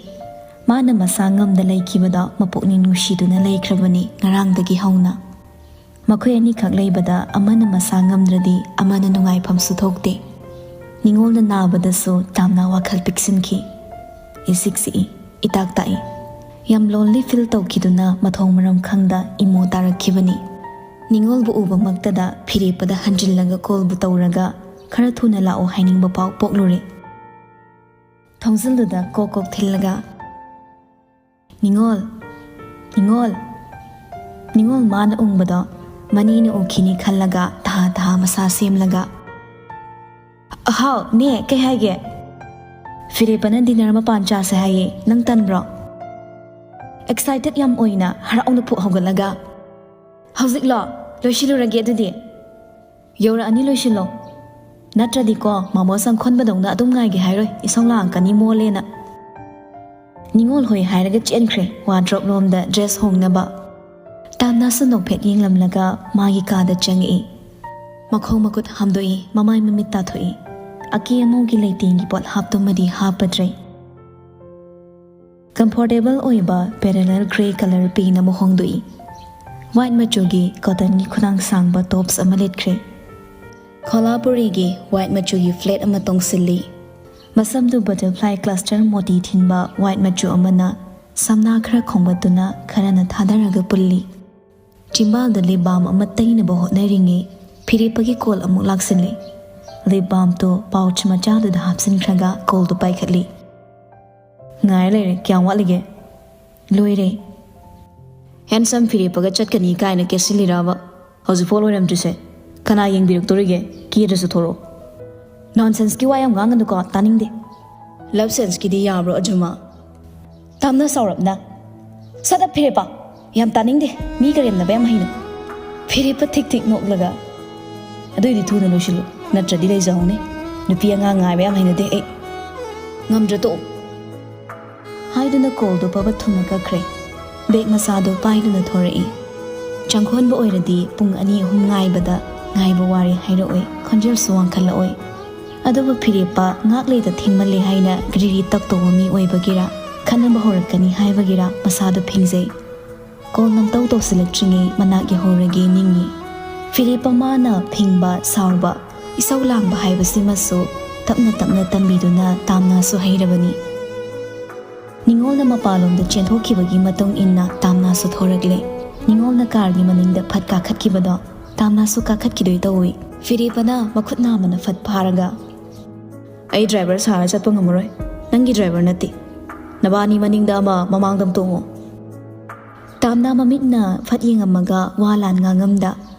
ꯃꯥꯅ ꯃꯁꯥ ꯉꯝꯗ ꯂꯩꯈꯤꯕꯗꯣ ꯃꯄꯨꯛꯅꯤꯡ ꯅꯨꯡꯁꯤꯗꯨꯅ ꯂꯩꯈ꯭ꯔꯕꯅꯤ ꯉꯔꯥꯡꯗꯒꯤ ꯍꯧꯅ꯫ ꯃꯈꯣꯏ ꯑꯅꯤꯈꯛ ꯂꯩꯕꯗ ꯑꯃꯅ ꯃꯁꯥ ꯉꯝꯗ꯭ꯔꯗꯤ ꯑꯃꯅ ꯅꯨꯡꯉꯥꯏꯐꯝꯁꯨ ꯊꯣꯛꯇꯦ꯫ ꯅꯤꯉꯣꯜꯅ ꯅꯥꯕꯗꯁꯨ ꯇꯥꯝꯅ ꯋꯥꯈꯜ ꯄꯤꯛꯁꯤꯟꯈꯤ꯫ ꯏꯁꯤꯛ ꯁꯤꯛꯏ, ꯏꯇꯥꯛ ꯇꯥꯛꯏ꯫ ꯌꯥꯝ ꯂꯣꯟꯂꯤ ꯐꯤꯜ ꯇꯧꯈꯤꯗꯨꯅ ꯃꯊꯣꯡ ꯃꯔꯝ ꯈꯪꯗ ꯏꯃꯣ ꯇꯥꯔꯛꯈꯤꯕꯅꯤ꯫ ꯅꯤꯉꯣꯜꯕꯨ ꯎꯕꯃꯛꯇꯗ ꯐꯤꯔꯦꯞꯄꯗ ꯍꯟꯖꯤꯜꯂꯒ ꯀꯣꯜꯕꯨ ꯇꯧꯔꯒ ꯈꯔ ꯊꯨꯅ ꯂꯥꯛꯑꯣ ꯍꯥꯏꯅꯤꯡꯕ ꯄꯥꯎ ꯄꯣꯛꯂꯨꯔꯦ꯫ ꯊꯣꯡꯖꯤꯜꯗꯨꯗ ꯀꯣꯛ ꯀꯣꯛ ꯊꯤꯜꯂꯒ, "ꯅꯤꯉꯣꯜ, ꯅꯤꯉꯣꯜ!" ꯅꯤꯉꯣꯜ ꯃꯥꯅ ꯎꯪꯕꯗꯣ ꯃꯅꯦꯅ ꯎꯈꯤꯅꯤ ꯈꯜꯂꯒ ꯊꯥ ꯊꯥ ꯃꯁꯥ ꯁꯦꯝꯂꯒ, "ꯍꯥꯎ, ꯅꯦ, ꯀꯩ ꯍꯥꯏꯒꯦ?" "ꯐꯤꯔꯦꯞꯄꯅ ꯗꯤꯅꯔ ꯃꯄꯥꯟ ꯆꯥꯁꯦ ꯍꯥꯏꯌꯦ, ꯅꯪ ꯇꯟꯕ꯭ꯔꯣ?" ꯑꯦꯛꯁꯥꯏꯇꯦꯠ ꯌꯥꯝ ꯑꯣꯏꯅ ꯍꯔꯥꯎꯅ ꯐꯨꯛ ꯍꯧꯒꯠꯂꯒ, "ꯍꯧꯖꯤꯛꯂꯣ? ꯂꯣꯏꯁꯤꯜꯂꯨꯔꯒꯦ ꯑꯗꯨꯗꯤ꯫ ꯌꯧꯔꯛꯑꯅꯤ, ꯂꯣꯏꯁꯤꯜꯂꯣ꯫ ꯅꯠꯇ꯭ꯔꯗꯤꯀꯣ, ꯃꯥꯃꯣ ꯁꯪꯈꯣꯟꯕꯗꯧꯅ ꯑꯗꯨꯝ ꯉꯥꯏꯒꯦ ꯍꯥꯏꯔꯣꯏ, ꯏꯁꯧ ꯂꯥꯡꯉꯛꯀꯅꯤ ꯃꯣꯜꯂꯦꯅ꯫" ꯅꯤꯉꯣꯜ ꯍꯣꯏ ꯍꯥꯏꯔꯒ ꯆꯦꯟꯈ꯭ꯔꯦ ꯋꯥꯗ꯭ꯔꯣꯞ ꯂꯣꯝꯗ ꯗ꯭ꯔꯦꯁ ꯍꯣꯡꯅꯕ꯫ ꯇꯥꯝꯅꯁꯨ ꯅꯣꯛꯐꯦꯠ ꯌꯦꯡꯂꯝꯂꯒ ꯃꯥꯒꯤ ꯀꯥꯗ ꯆꯪꯉꯛꯏ꯫ ꯃꯈꯣꯡ ꯃꯈꯨꯠ ꯍꯥꯝꯗꯣꯛꯏ, ꯃꯃꯥꯏ ꯃꯃꯤꯠ ꯇꯥꯊꯣꯛꯏ꯫ ꯑꯀꯦ ꯑꯃꯧꯒꯤ ꯂꯩꯇꯦꯡꯒꯤ ꯄꯣꯠꯍꯥꯞꯇꯨꯃꯗꯤ ꯍꯥꯞꯄꯗ꯭ꯔꯦ꯫ ꯀꯝꯐꯣꯔꯇꯦꯕꯜ ꯑꯣꯏꯕ ꯄꯦꯔꯦꯂꯦꯜ ꯒ꯭ꯔꯦ ꯀꯂꯔ ꯄꯦꯟ ꯑꯃ ꯍꯣꯡꯗꯣꯛꯏ꯫ ꯋꯥꯏꯠ ꯃꯆꯨꯒꯤ ꯀꯣꯇꯟꯒꯤ ꯈꯨꯗꯥꯡ ꯁꯥꯡꯕ ꯇꯣꯞꯁ ꯑꯃ ꯂꯤꯠꯈ꯭ꯔꯦ꯫ ꯈꯣꯂꯥꯄꯨꯔꯤꯒꯤ ꯋꯥꯏꯠ ꯃꯆꯨꯒꯤ ꯐ꯭ꯂꯦꯠ ꯑꯃ ꯇꯣꯡꯁꯤꯜꯂꯤ꯫ ꯃꯁꯝꯗꯨ ꯕꯇꯔꯐ꯭ꯂꯥꯏ ꯀ꯭ꯂꯁꯇꯔ ꯃꯣꯇꯤ ꯊꯤꯟꯕ ꯋꯥꯏꯠ ꯃꯆꯨ ꯑꯃꯅ ꯁꯝꯅꯥ ꯈꯔ ꯈꯣꯝꯒꯠꯇꯨꯅ ꯈꯔꯅ ꯊꯥꯗꯔꯒ ꯄꯨꯜꯂꯤ꯫ ꯆꯤꯝꯕꯥꯜꯗ ꯂꯤꯞ ꯕꯥꯝ ꯑꯃ ꯇꯩꯅꯕ ꯍꯣꯠꯅꯔꯤꯉꯩ ꯐꯤꯔꯦꯞꯄꯒꯤ ꯀꯣꯜ ꯑꯃꯨꯛ ꯂꯥꯛꯁꯤꯜꯂꯤ꯫ ꯂꯤꯞ ꯕꯥꯝꯗꯨ ꯄꯥꯎꯆ ꯃꯆꯥꯗꯨꯗ ꯍꯥꯞꯆꯤꯟꯈ꯭ꯔꯒ ꯀꯣꯜꯗꯨ ꯄꯥꯏꯈꯠꯂꯤ꯫ "ꯉꯥꯏꯔ ꯂꯩꯔꯦ, ꯀꯌꯥꯝ ꯋꯥꯠꯂꯤꯒꯦ?" "ꯂꯣꯏꯔꯦ꯫" "ꯍꯦꯟꯁꯝ ꯐꯤꯔꯦꯞꯄꯒ ꯆꯠꯀꯅꯤ ꯀꯥꯏꯅ ꯀꯦꯁꯤꯜꯂꯤꯔꯕ? ꯍꯧꯖꯤꯛꯐꯥꯎ ꯂꯣꯏꯔꯝꯗ꯭ꯔꯤꯁꯦ? ꯀꯅꯥ ꯌꯦꯡꯕꯤꯔꯛꯇꯣꯔꯤꯒꯦ? ꯀꯦꯗ꯭ꯔꯁꯨ ꯊꯣꯔꯛꯑꯣ꯫" "ꯅꯣꯟꯁꯦꯟꯁꯀꯤ ꯋꯥ ꯌꯥꯝ ꯉꯥꯡꯒꯅꯨꯀꯣ, ꯇꯥꯅꯤꯡꯗꯦ꯫" "ꯂꯞ ꯁꯦꯟꯁꯀꯤꯗꯤ ꯌꯥꯕ꯭ꯔꯣ, ꯑꯖꯨꯃꯥ?" ꯇꯥꯝꯅ ꯁꯥꯎꯔꯞꯅ, "Shut up, ꯐꯤꯔꯦꯞꯄ! ꯌꯥꯝ ꯇꯥꯅꯤꯡꯗꯦ, ꯃꯤ ꯀꯔꯦꯝꯅꯕ ꯌꯥꯝ ꯍꯩꯅ꯫" ꯐꯤꯔꯦꯞꯄ ꯊꯤꯛ ꯊꯤꯛ ꯅꯣꯛꯂꯒ, "ꯑꯗꯨꯏꯗꯤ ꯊꯨꯅ ꯂꯣꯏꯁꯤꯜꯂꯨ, ꯅꯠꯇ꯭ꯔꯗꯤ ꯂꯩꯖꯍꯧꯅꯦ꯫ ꯅꯨꯄꯤ ꯑꯉꯥꯡ ꯉꯥꯏꯕ ꯌꯥꯝ ꯍꯩꯅꯗꯦ ꯑꯩ꯫ ꯉꯝꯗ꯭ꯔ ꯇꯣꯛꯎ" ꯍꯥꯏꯗꯨꯅ ꯀꯣꯜꯗꯣ ꯄꯕꯠ ꯊꯨꯅ ꯀꯛꯈ꯭ꯔꯦ꯫ ꯕꯦꯒ ꯃꯆꯥꯗꯣ ꯄꯥꯏꯗꯨꯅ ꯊꯣꯔꯛꯏ꯫ ꯆꯪꯈꯣꯟꯕ ꯑꯣꯏꯔꯗꯤ ꯄꯨꯡ ꯑꯅꯤ ꯑꯍꯨꯝ ꯉꯥꯏꯕꯗ ꯉꯥꯏꯕ ꯋꯥꯔꯦ ꯍꯥꯏꯔꯛꯑꯣꯏ, ꯈꯣꯟꯖꯦꯜꯁꯨ ꯋꯥꯡꯈꯠꯂꯛꯑꯣꯏ꯫ ꯑꯗꯨꯕꯨ ꯐꯤꯔꯦꯞꯄ ꯉꯥꯛ ꯂꯩꯇ ꯊꯦꯡꯃꯜꯂꯦ ꯍꯥꯏꯅ ꯒ꯭ꯔꯤꯔꯤ ꯇꯛꯇꯧꯕ ꯃꯤ ꯑꯣꯏꯕꯒꯤꯔꯥ, ꯈꯠꯅꯕ ꯍꯧꯔꯛꯀꯅꯤ ꯍꯥꯏꯕꯒꯤꯔꯥ ꯃꯁꯥꯗꯣ ꯐꯤꯡꯖꯩ꯫ ꯀꯣꯜ ꯅꯝꯇꯧ ꯇꯧꯁꯤꯜꯂꯛꯇ꯭ꯔꯤꯉꯩ ꯃꯅꯥꯛ ꯌꯧꯍꯧꯔꯒꯦ ꯅꯤꯡꯏ꯫ ꯐꯤꯔꯦꯞꯄ ꯃꯥꯅ ꯐꯤꯡꯕ, ꯁꯥꯎꯕ, ꯏꯁꯧ ꯂꯥꯡꯕ ꯍꯥꯏꯕꯁꯤꯃꯁꯨ ꯇꯞꯅ ꯇꯞꯅ ꯇꯝꯕꯤꯗꯨꯅ ꯇꯥꯝꯅꯥꯁꯨ ꯍꯩꯔꯕꯅꯤ꯫ ꯅꯤꯉꯣꯜꯅ ꯃꯄꯥꯟꯂꯣꯝꯗ ꯆꯦꯟꯊꯣꯛꯈꯤꯕꯒꯤ ꯃꯇꯨꯡ ꯏꯟꯅ ꯇꯥꯝꯅꯥꯁꯨ ꯊꯣꯔꯛꯂꯦ꯫ ꯅꯤꯉꯣꯜꯅ ꯀꯥꯔꯒꯤ ꯃꯅꯤꯡꯗ ꯐꯠ ꯀꯥꯈꯠꯈꯤꯕꯗꯣ ꯇꯥꯝꯅꯥꯁꯨ ꯀꯥꯈꯠꯈꯤꯗꯣꯏ ꯇꯧꯏ꯫ ꯐꯤꯔꯦꯞꯄꯅ ꯃꯈꯨꯠ ꯅꯥꯝꯃꯅ ꯐꯠ ꯐꯥꯔꯒ, "ꯑꯩ ꯗ꯭ꯔꯥꯏꯚꯔ ꯁꯥꯔ ꯆꯠꯄ ꯉꯝꯃꯔꯣꯏ꯫ ꯅꯪꯒꯤ ꯗ꯭ꯔꯥꯏꯚꯔ ꯅꯠꯇꯦ꯫ ꯅꯕꯥꯅꯤ ꯃꯅꯤꯡꯗ ꯑꯃ, ꯃꯃꯥꯡꯗ ꯑꯃ ꯇꯣꯡꯉꯣ"꯫ ꯇꯥꯝꯅꯥ ꯃꯃꯤꯠꯅ ꯐꯠ ꯌꯦꯡꯉꯝꯃꯒ ꯋꯥ ꯂꯥꯟ ꯉꯥꯡꯉꯝꯗ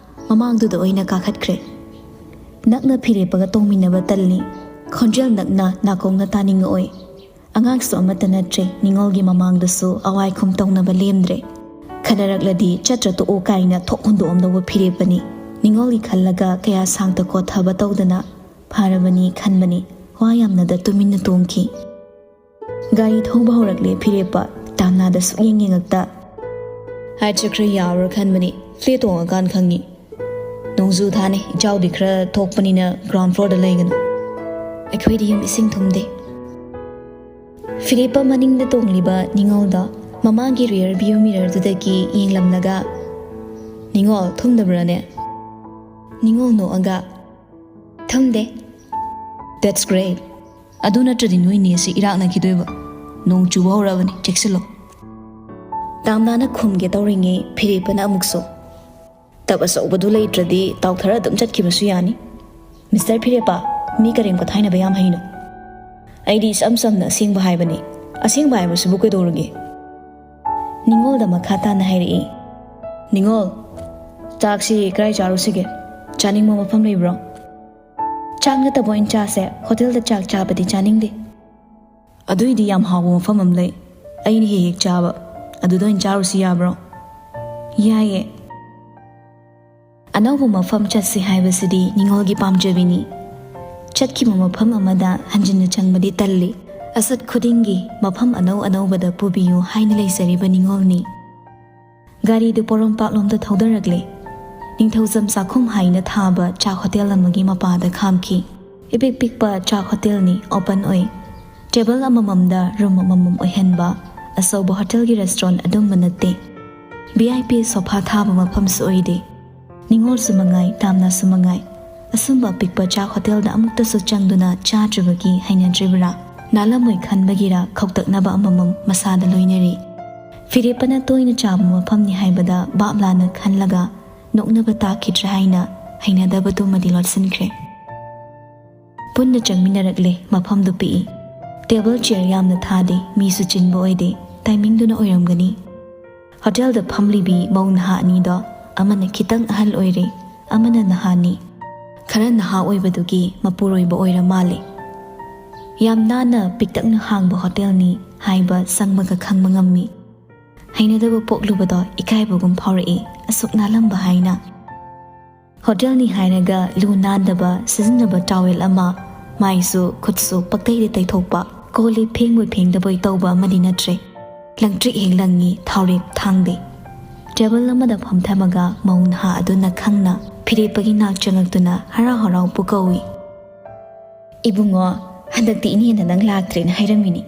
ꯃꯃꯥꯡꯗꯨꯗ ꯑꯣꯏꯅ ꯀꯥꯈꯠꯈ꯭ꯔꯦ꯫ ꯅꯛꯅ ꯐꯤꯔꯦꯞꯄꯒ ꯇꯣꯡꯃꯤꯟꯅꯕ ꯇꯜꯂꯤ꯫ ꯈꯣꯟꯖꯦꯜ ꯅꯛꯅ ꯅꯥꯀꯣꯡꯅ ꯇꯥꯅꯤꯡꯉꯛꯑꯣꯏ꯫ ꯑꯉꯥꯡꯁꯨ ꯑꯃꯠꯇ ꯅꯠꯇ꯭ꯔꯦ ꯅꯤꯉꯣꯜꯒꯤ ꯃꯃꯥꯡꯗꯁꯨ ꯑꯋꯥꯏꯈꯨꯝ ꯇꯧꯅꯕ ꯂꯦꯝꯗ꯭ꯔꯦ꯫ ꯈꯠꯅꯔꯛꯂꯗꯤ ꯆꯠꯇ꯭ꯔ ꯇꯣꯛꯑꯣ ꯀꯥꯏꯅ ꯊꯣꯛ ꯍꯨꯟꯗꯣꯛꯑꯝꯗꯧꯕ ꯐꯤꯔꯦꯞꯄꯅꯤ꯫ ꯅꯤꯉꯣꯜꯒꯤ ꯈꯜꯂꯒ ꯀꯌꯥ ꯁꯥꯡꯇ ꯈꯣꯠꯊꯕ ꯇꯧꯗꯅ ꯐꯔꯕꯅꯤ ꯈꯟꯕꯅꯤ꯫ ꯋꯥ ꯌꯥꯝꯅꯗ ꯇꯨꯃꯤꯟꯅ ꯇꯣꯡꯈꯤ꯫ ꯒꯥꯔꯤ ꯊꯧꯕ ꯍꯧꯔꯛꯂꯦ ꯐꯤꯔꯦꯞꯄ꯫ ꯇꯥꯝꯅꯥꯗ ꯁꯨꯛꯌꯦꯡ ꯌꯦꯡꯉꯛꯇ꯫ "ꯍꯥꯏꯠꯁꯦ ꯈꯔ ꯌꯥꯎꯔ ꯈꯟꯕꯅꯤ, ꯐ꯭ꯂꯦꯠ ꯇꯣꯡꯉꯀꯥꯟ ꯈꯪꯉꯤ꯫ ꯅꯣꯡꯖꯨ ꯊꯥꯅꯤ, ꯏꯆꯥꯎꯗꯤ ꯈꯔ ꯊꯣꯛꯄꯅꯤꯅ ꯒ꯭ꯔꯥꯎꯟ ꯐ꯭ꯂꯣꯔꯗ ꯂꯩꯒꯅꯨ꯫ ꯑꯩꯈꯣꯏꯗꯤ ꯌꯨꯝ ꯏꯁꯤꯡ ꯊꯨꯝꯗꯦ"꯫ ꯐꯤꯔꯦꯞꯄ ꯃꯅꯤꯡꯗ ꯇꯣꯡꯂꯤꯕ ꯅꯤꯉꯣꯜꯗ ꯃꯃꯥꯡꯒꯤ ꯔꯤꯌꯔ ꯚ꯭ꯌꯨ ꯃꯤꯔꯔꯗꯨꯗꯒꯤ ꯌꯦꯡꯂꯝꯂꯒ, "ꯅꯤꯉꯣꯜ, ꯊꯨꯝꯗꯕ꯭ꯔꯥꯅꯦ?" ꯅꯤꯉꯣꯜ ꯅꯣꯛꯑꯒ, "ꯊꯨꯝꯗꯦ"꯫ "That's great꯫ ꯑꯗꯨ ꯅꯠꯇ꯭ꯔꯗꯤ ꯅꯣꯏ ꯅꯦꯁꯤ ꯏꯔꯥꯛꯅꯈꯤꯗꯣꯏꯕ꯫ ꯅꯣꯡ ꯆꯨꯕ ꯍꯧꯔꯛꯑꯕꯅꯤ, ꯆꯦꯛꯁꯤꯜꯂꯣ"꯫ ꯇꯥꯝꯅꯥꯅ ꯈꯨꯝꯒꯦ ꯇꯧꯔꯤꯉꯩ ꯐꯤꯔꯦꯞꯄꯅ ꯑꯃꯨꯛꯁꯨ, "ꯇꯞ ꯑꯆꯧꯕꯗꯨ ꯂꯩꯇ꯭ꯔꯗꯤ ꯇꯥꯎꯊꯔ ꯑꯗꯨꯝ ꯆꯠꯈꯤꯕꯁꯨ ꯌꯥꯅꯤ꯫ ꯃꯤꯁꯇꯔ ꯐꯤꯔꯦꯞꯄ, ꯃꯤ ꯀꯔꯦꯝ ꯀꯊꯥꯏꯅꯕ ꯌꯥꯝ ꯍꯩꯅꯨ꯫ ꯑꯩꯗꯤ ꯏꯆꯝ ꯆꯝꯅ ꯑꯁꯦꯡꯕ ꯍꯥꯏꯕꯅꯤ꯫ ꯑꯁꯦꯡꯕ ꯍꯥꯏꯕꯁꯤꯕꯨ ꯀꯩꯗꯧꯔꯒꯦ?" ꯅꯤꯉꯣꯜꯗ ꯃꯈꯥ ꯇꯥꯅ ꯍꯥꯏꯔꯛꯏ꯫ "ꯅꯤꯉꯣꯜ, ꯆꯥꯛꯁꯤ ꯀꯗꯥꯏ ꯆꯥꯔꯨꯁꯤꯒꯦ? ꯆꯥꯅꯤꯡꯕ ꯃꯐꯝ ꯂꯩꯕ꯭ꯔꯣ?" "ꯆꯥꯛ ꯅꯠꯇꯕ ꯑꯣꯏꯅ ꯆꯥꯁꯦ, ꯍꯣꯇꯦꯜꯗ ꯆꯥꯛ ꯆꯥꯕꯗꯤ ꯆꯥꯅꯤꯡꯗꯦ"꯫ "ꯑꯗꯨꯏꯗꯤ ꯌꯥꯝ ꯍꯥꯎꯕ ꯃꯐꯝ ꯑꯃ ꯂꯩ, ꯑꯩꯅ ꯍꯦꯛ ꯍꯦꯛ ꯆꯥꯕ, ꯑꯗꯨꯗ ꯑꯣꯏꯅ ꯆꯥꯔꯨꯁꯤ ꯌꯥꯕ꯭ꯔꯣ?" "ꯌꯥꯏꯌꯦ"꯫ ꯑꯅꯧꯕ ꯃꯐꯝ ꯆꯠꯁꯤ ꯍꯥꯏꯕꯁꯤꯗꯤ ꯅꯤꯉꯣꯜꯒꯤ ꯄꯥꯝꯖꯕꯤꯅꯤ꯫ ꯆꯠꯈꯤꯕ ꯃꯐꯝ ꯑꯃꯗ ꯍꯟꯖꯤꯟꯅ ꯆꯪꯕꯗꯤ ꯇꯜꯂꯤ꯫ ꯑꯆꯠ ꯈꯨꯗꯤꯡꯒꯤ ꯃꯐꯝ ꯑꯅꯧ ꯑꯅꯧꯕꯗ ꯄꯨꯕꯤꯌꯨ ꯍꯥꯏꯅ ꯂꯩꯖꯔꯤꯕ ꯅꯤꯉꯣꯜꯅꯤ꯫ ꯒꯥꯔꯤꯗꯨ ꯄꯣꯔꯣꯝꯄꯥꯠꯂꯣꯝꯗ ꯊꯧꯗꯔꯛꯂꯦ꯫ ꯅꯤꯡꯊꯧꯖꯝ ꯆꯥꯛꯈꯨꯝ ꯍꯥꯏꯅ ꯊꯥꯕ ꯆꯥꯛ ꯍꯣꯇꯦꯜ ꯑꯃꯒꯤ ꯃꯄꯥꯗ ꯈꯥꯝꯈꯤ꯫ ꯏꯄꯤꯛ ꯄꯤꯛꯄ ꯆꯥꯛ ꯍꯣꯇꯦꯜꯅꯤ, open ꯑꯣꯏ꯫ ꯇꯦꯕꯜ ꯑꯃꯃꯝꯗ ꯔꯨꯝ ꯑꯃꯃꯝ ꯑꯣꯏꯍꯟꯕ ꯑꯆꯧꯕ ꯍꯣꯇꯦꯜꯒꯤ ꯔꯦꯁꯇꯨꯔꯦꯟ ꯑꯗꯨꯝꯕ ꯅꯠꯇꯦ꯫ ꯚꯤ ꯑꯥꯏ ꯄꯤ ꯁꯣꯐꯥ ꯊꯥꯕ ꯃꯐꯝꯁꯨ ꯑꯣꯏꯗꯦ꯫ ꯅꯤꯉꯣꯜꯁꯨ ꯃꯉꯥꯏ, ꯇꯥꯝꯅꯁꯨ ꯃꯉꯥꯏ, ꯑꯁꯨꯝꯕ ꯑꯄꯤꯛꯄ ꯆꯥꯛ ꯍꯣꯇꯦꯜꯗ ꯑꯃꯨꯛꯇꯁꯨ ꯆꯪꯗꯨꯅ ꯆꯥꯗ꯭ꯔꯤꯕꯒꯤ ꯍꯩꯅꯗ꯭ꯔꯤꯕ꯭ꯔꯥ? ꯅꯥꯜꯂꯝꯃꯣꯏ ꯈꯟꯕꯒꯤꯔ ꯈꯧꯇꯛꯅꯕ ꯑꯃꯃꯝ ꯃꯁꯥꯗ ꯂꯣꯏꯅꯔꯤ꯫ ꯐꯤꯔꯦꯞꯄꯅ ꯇꯣꯏꯅ ꯆꯥꯕ ꯃꯐꯝꯅꯤ ꯍꯥꯏꯕꯗ ꯚꯥꯞ ꯂꯥꯟꯅ ꯈꯜꯂꯒ ꯅꯣꯛꯅꯕ ꯇꯥꯈꯤꯗ꯭ꯔꯦ ꯍꯥꯏꯅ ꯍꯩꯅꯗꯕꯗꯨꯃꯗꯤ ꯂꯣꯠꯁꯤꯟꯈ꯭ꯔꯦ꯫ ꯄꯨꯟꯅ ꯆꯪꯃꯤꯟꯅꯔꯛꯂꯦ꯫ ꯃꯐꯝꯗꯨ ꯄꯤꯛꯏ꯫ ꯇꯦꯕꯜ ꯆꯤꯌꯔ ꯌꯥꯝꯅ ꯊꯥꯗꯦ, ꯃꯤꯁꯨ ꯆꯤꯟꯕ ꯑꯣꯏꯗꯦ꯫ ꯇꯥꯏꯃꯤꯡꯗꯨꯅ ꯑꯣꯏꯔꯝꯒꯅꯤ꯫ ꯍꯣꯇꯦꯜꯗ ꯐꯝꯂꯤꯕꯤ ꯃꯧ ꯅꯍꯥ ꯑꯅꯤꯗꯣ ꯑꯃꯅ ꯈꯤꯇꯪ ꯑꯍꯜ ꯑꯣꯏꯔꯦ, ꯑꯃꯅ ꯅꯍꯥꯅꯤ꯫ ꯈꯔ ꯅꯍꯥ ꯑꯣꯏꯕꯗꯨꯒꯤ ꯃꯄꯨꯔꯣꯏꯕ ꯑꯣꯏꯔ ꯃꯥꯜꯂꯦ꯫ ꯌꯥꯝ ꯅꯥꯟꯅ ꯄꯤꯛꯇꯛꯅ ꯍꯥꯡꯕ ꯍꯣꯇꯦꯜꯅꯤ ꯍꯥꯏꯕ ꯆꯪꯕꯒ ꯈꯪꯕ ꯉꯝꯃꯤ꯫ ꯍꯩꯅꯗꯕ ꯄꯣꯛꯂꯨꯕꯗꯣ ꯏꯀꯥꯏꯕꯒꯨꯝ ꯐꯥꯎꯔꯛꯏ, ꯑꯁꯨꯛ ꯅꯥꯜꯂꯝꯕ ꯍꯥꯏꯅ꯫ ꯍꯣꯇꯦꯜꯅꯤ ꯍꯥꯏꯔꯒ ꯂꯨ ꯅꯥꯟꯗꯕ, ꯁꯤꯖꯤꯟꯅꯕ ꯇꯥꯋꯦꯜ ꯑꯃ, ꯃꯥꯏꯁꯨ ꯈꯨꯠꯁꯨ ꯄꯛꯇꯩꯗ ꯇꯩꯊꯣꯛꯄ, ꯀꯣꯜ ꯂꯤꯛ ꯐꯦꯡꯕꯣꯏ ꯐꯦꯡꯗꯕꯣꯏ ꯇꯧꯕ ꯑꯃꯗꯤ ꯅꯠꯇ꯭ꯔꯦ꯫ ꯂꯪꯇ꯭ꯔꯤꯛ ꯍꯦꯛ ꯂꯪꯉꯤ, ꯊꯥꯎꯔꯦꯛ ꯊꯥꯡꯗꯦ꯫ ꯇꯦꯕꯜ ꯑꯃꯗ ꯐꯝꯊꯕꯒ ꯃꯧ ꯅꯍꯥ ꯑꯗꯨꯅ ꯈꯪꯅ ꯐꯤꯔꯦꯞꯄꯒꯤ ꯅꯥꯛ ꯆꯪꯉꯛꯇꯨꯅ ꯍꯔꯥꯎ ꯍꯔꯥꯎ ꯄꯨꯀꯧꯏ꯫ "ꯏꯕꯨꯡꯉꯣ, ꯍꯟꯗꯛꯇꯤ ꯏꯅꯦꯅ ꯅꯪ ꯂꯥꯛꯇ꯭ꯔꯦꯅ ꯍꯥꯏꯔꯝꯃꯤꯅꯤ꯫"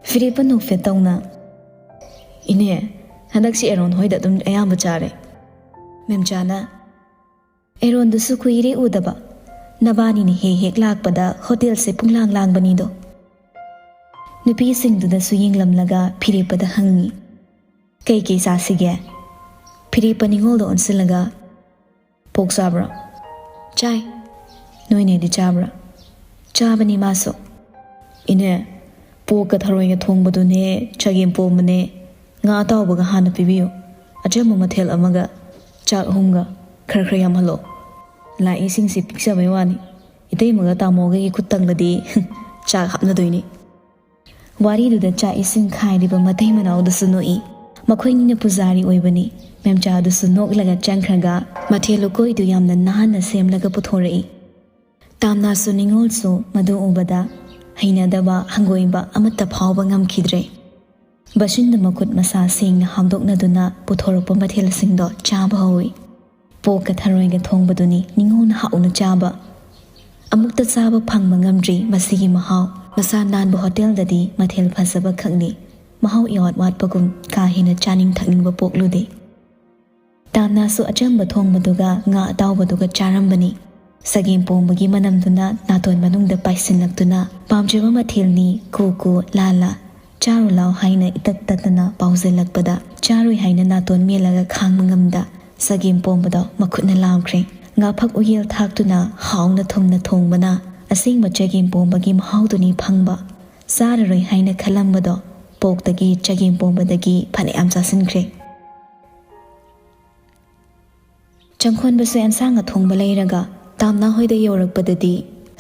ꯐꯤꯔꯦꯞꯄ ꯅꯣꯛꯐꯦꯠ ꯇꯧꯅ, "ꯏꯅꯦ, ꯍꯟꯗꯛꯁꯤ ꯑꯦꯔꯣꯟ ꯍꯣꯏꯗ ꯑꯗꯨꯝ ꯑꯌꯥꯝꯕ ꯆꯥꯔꯦ꯫ ꯃꯦꯝꯆꯥꯅ, ꯑꯦꯔꯣꯟꯗꯨꯁꯨ ꯀꯨꯏꯔꯦ ꯎꯗꯕ꯫ ꯅꯕꯥꯅꯤꯅ ꯍꯦꯛ ꯍꯦꯛ ꯂꯥꯛꯄꯗ ꯍꯣꯇꯦꯜꯁꯦ ꯄꯨꯡꯂꯥꯡ ꯂꯥꯡꯕꯅꯤꯗꯣ꯫" ꯅꯨꯄꯤꯁꯤꯡꯗꯨꯗꯁꯨ ꯌꯦꯡꯂꯝꯂꯒ ꯐꯤꯔꯦꯞꯄꯗ ꯍꯪꯉꯤ, "ꯀꯩ ꯀꯩ ꯆꯥꯁꯤꯒꯦ?" ꯐꯤꯔꯦꯞꯄ ꯅꯤꯉꯣꯜꯗ ꯑꯣꯟꯁꯤꯜꯂꯒ, "ꯄꯣꯛ ꯆꯥꯕ꯭ꯔꯣ?" "ꯆꯥꯏ꯫" "ꯅꯣꯏꯅꯦꯗꯤ ꯆꯥꯕ꯭ꯔꯥ?" "ꯆꯥꯕꯅꯤ ꯃꯥꯁꯨ꯫" "ꯏꯅꯦ, ꯄꯣꯛꯀ ꯊꯔꯣꯏꯒ ꯊꯣꯡꯕꯗꯨꯅꯦ, ꯆꯒꯦꯝ ꯄꯣꯝꯕꯅꯦ, ꯉꯥ ꯑꯇꯥꯎꯕꯒ ꯍꯥꯟꯅ ꯄꯤꯕꯤꯌꯨ꯫ ꯑꯆꯝꯕ ꯃꯊꯦꯜ ꯑꯃꯒ, ꯆꯥꯛ ꯑꯍꯨꯝꯒ, ꯈꯔ ꯈꯔ ꯌꯥꯝꯍꯜꯂꯣ꯫ ꯂꯥꯛꯏꯁꯤꯡꯁꯤ ꯄꯤꯛꯆꯕꯩ ꯋꯥꯅꯤ꯫ ꯏꯇꯩꯃꯒ ꯇꯥꯃꯣꯒꯒꯤ ꯈꯨꯠ ꯇꯪꯂꯗꯤ ꯆꯥꯛ ꯍꯥꯞꯅꯗꯣꯏꯅꯤ꯫" ꯋꯥꯔꯤꯗꯨꯗ ꯆꯥꯛ ꯏꯁꯤꯡ ꯈꯥꯏꯔꯤꯕ ꯃꯇꯩ ꯃꯅꯥꯎꯗꯨꯁꯨ ꯅꯣꯛꯏ꯫ ꯃꯈꯣꯏꯅꯤꯅ ꯄꯨꯖꯥꯔꯤ ꯑꯣꯏꯕꯅꯤ꯫ ꯃꯦꯝꯆꯥꯗꯨꯁꯨ ꯅꯣꯛꯂꯒ ꯆꯪꯈ꯭ꯔꯒ ꯃꯊꯦꯜ ꯂꯨꯀꯣꯏꯗꯨ ꯌꯥꯝꯅ ꯅꯥꯟꯅ ꯁꯦꯝꯂꯒ ꯄꯨꯊꯣꯔꯛꯏ꯫ ꯇꯥꯝꯅꯥꯁꯨ ꯅꯤꯉꯣꯜꯁꯨ ꯃꯗꯨ ꯎꯕꯗ ꯍꯩꯅꯗꯕ ꯍꯪꯒꯣꯏꯕ ꯑꯃꯠꯇ ꯐꯥꯎꯕ ꯉꯝꯈꯤꯗ꯭ꯔꯦ꯫ ꯕꯁꯤꯟꯗ ꯃꯈꯨꯠ ꯃꯁꯥ ꯁꯦꯡꯅ ꯍꯥꯝꯗꯣꯛꯅꯗꯨꯅ ꯄꯨꯊꯣꯔꯛꯄ ꯃꯊꯦꯜꯁꯤꯡꯗꯣ ꯆꯥꯕ ꯍꯧꯏ꯫ ꯄꯣꯛꯀ ꯊꯔꯣꯏꯒ ꯊꯣꯡꯕꯗꯨꯅꯤ ꯅꯤꯉꯣꯜꯅ ꯍꯥꯎꯅ ꯆꯥꯕ꯫ ꯑꯃꯨꯛꯇ ꯆꯥꯕ ꯐꯪꯕ ꯉꯝꯗ꯭ꯔꯤ ꯃꯁꯤꯒꯤ ꯃꯍꯥꯎ꯫ ꯃꯁꯥ ꯅꯥꯟꯕ ꯍꯣꯇꯦꯜꯗꯗꯤ ꯃꯊꯦꯜ ꯐꯖꯕ ꯈꯛꯅꯤ꯫ ꯃꯍꯥꯎ ꯏꯋꯥꯠ ꯋꯥꯠꯄꯒꯨꯝ ꯀꯥ ꯍꯦꯟꯅ ꯆꯥꯅꯤꯡ ꯊꯛꯅꯤꯡꯕ ꯄꯣꯛꯂꯨꯗꯦ꯫ ꯇꯥꯝꯅꯥꯁꯨ ꯑꯆꯝꯕ ꯊꯣꯡꯕꯗꯨꯒ ꯉꯥ ꯑꯇꯥꯎꯕꯗꯨꯒ ꯆꯥꯔꯝꯕꯅꯤ꯫ ꯆꯒꯦꯝ ꯄꯣꯝꯕꯒꯤ ꯃꯅꯝꯗꯨꯅ ꯅꯥꯇꯣꯟ ꯃꯅꯨꯡꯗ ꯄꯥꯏꯁꯤꯜꯂꯛꯇꯨꯅ ꯄꯥꯝꯖꯕ ꯃꯊꯦꯜꯅꯤ ꯀꯨ ꯀꯨ ꯂꯥ ꯂꯥ꯫ ꯆꯥꯔꯨ ꯂꯥꯎ ꯍꯥꯏꯅ ꯏꯇꯠ ꯇꯠꯇꯅ ꯄꯥꯎꯖꯦꯜꯂꯛꯄꯗ ꯆꯥꯔꯣꯏ ꯍꯥꯏꯅ ꯅꯥꯇꯣꯟ ꯃꯦꯜꯂꯒ ꯈꯥꯡꯕ ꯉꯝꯗ ꯆꯒꯦꯝ ꯄꯣꯝꯕꯗꯣ ꯃꯈꯨꯠꯅ ꯂꯥꯝꯈ꯭ꯔꯦ꯫ ꯉꯥꯐꯛ ꯎꯌꯦꯜ ꯊꯥꯛꯇꯨꯅ ꯍꯥꯎꯅ ꯊꯨꯝꯅ ꯊꯣꯡꯕꯅ ꯑꯁꯦꯡꯕ ꯆꯒꯦꯝ ꯄꯣꯝꯕꯒꯤ ꯃꯍꯥꯎꯗꯨꯅꯤ ꯐꯪꯕ꯫ ꯆꯥꯔꯔꯣꯏ ꯍꯥꯏꯅ ꯈꯜꯂꯝꯕꯗꯣ ꯄꯣꯛꯇꯒꯤ ꯆꯒꯦꯝ ꯄꯣꯝꯕꯗꯒꯤ ꯐꯅꯌꯥꯝ ꯆꯥꯁꯤꯟꯈ꯭ꯔꯦ꯫ ꯆꯪꯈꯣꯟꯕꯁꯨ ꯑꯦꯟꯁꯥꯡ ꯑꯊꯣꯡꯕ ꯂꯩꯔꯒ ꯇꯥꯝꯅꯥ ꯍꯣꯏꯗ ꯌꯧꯔꯛꯄꯗꯗꯤ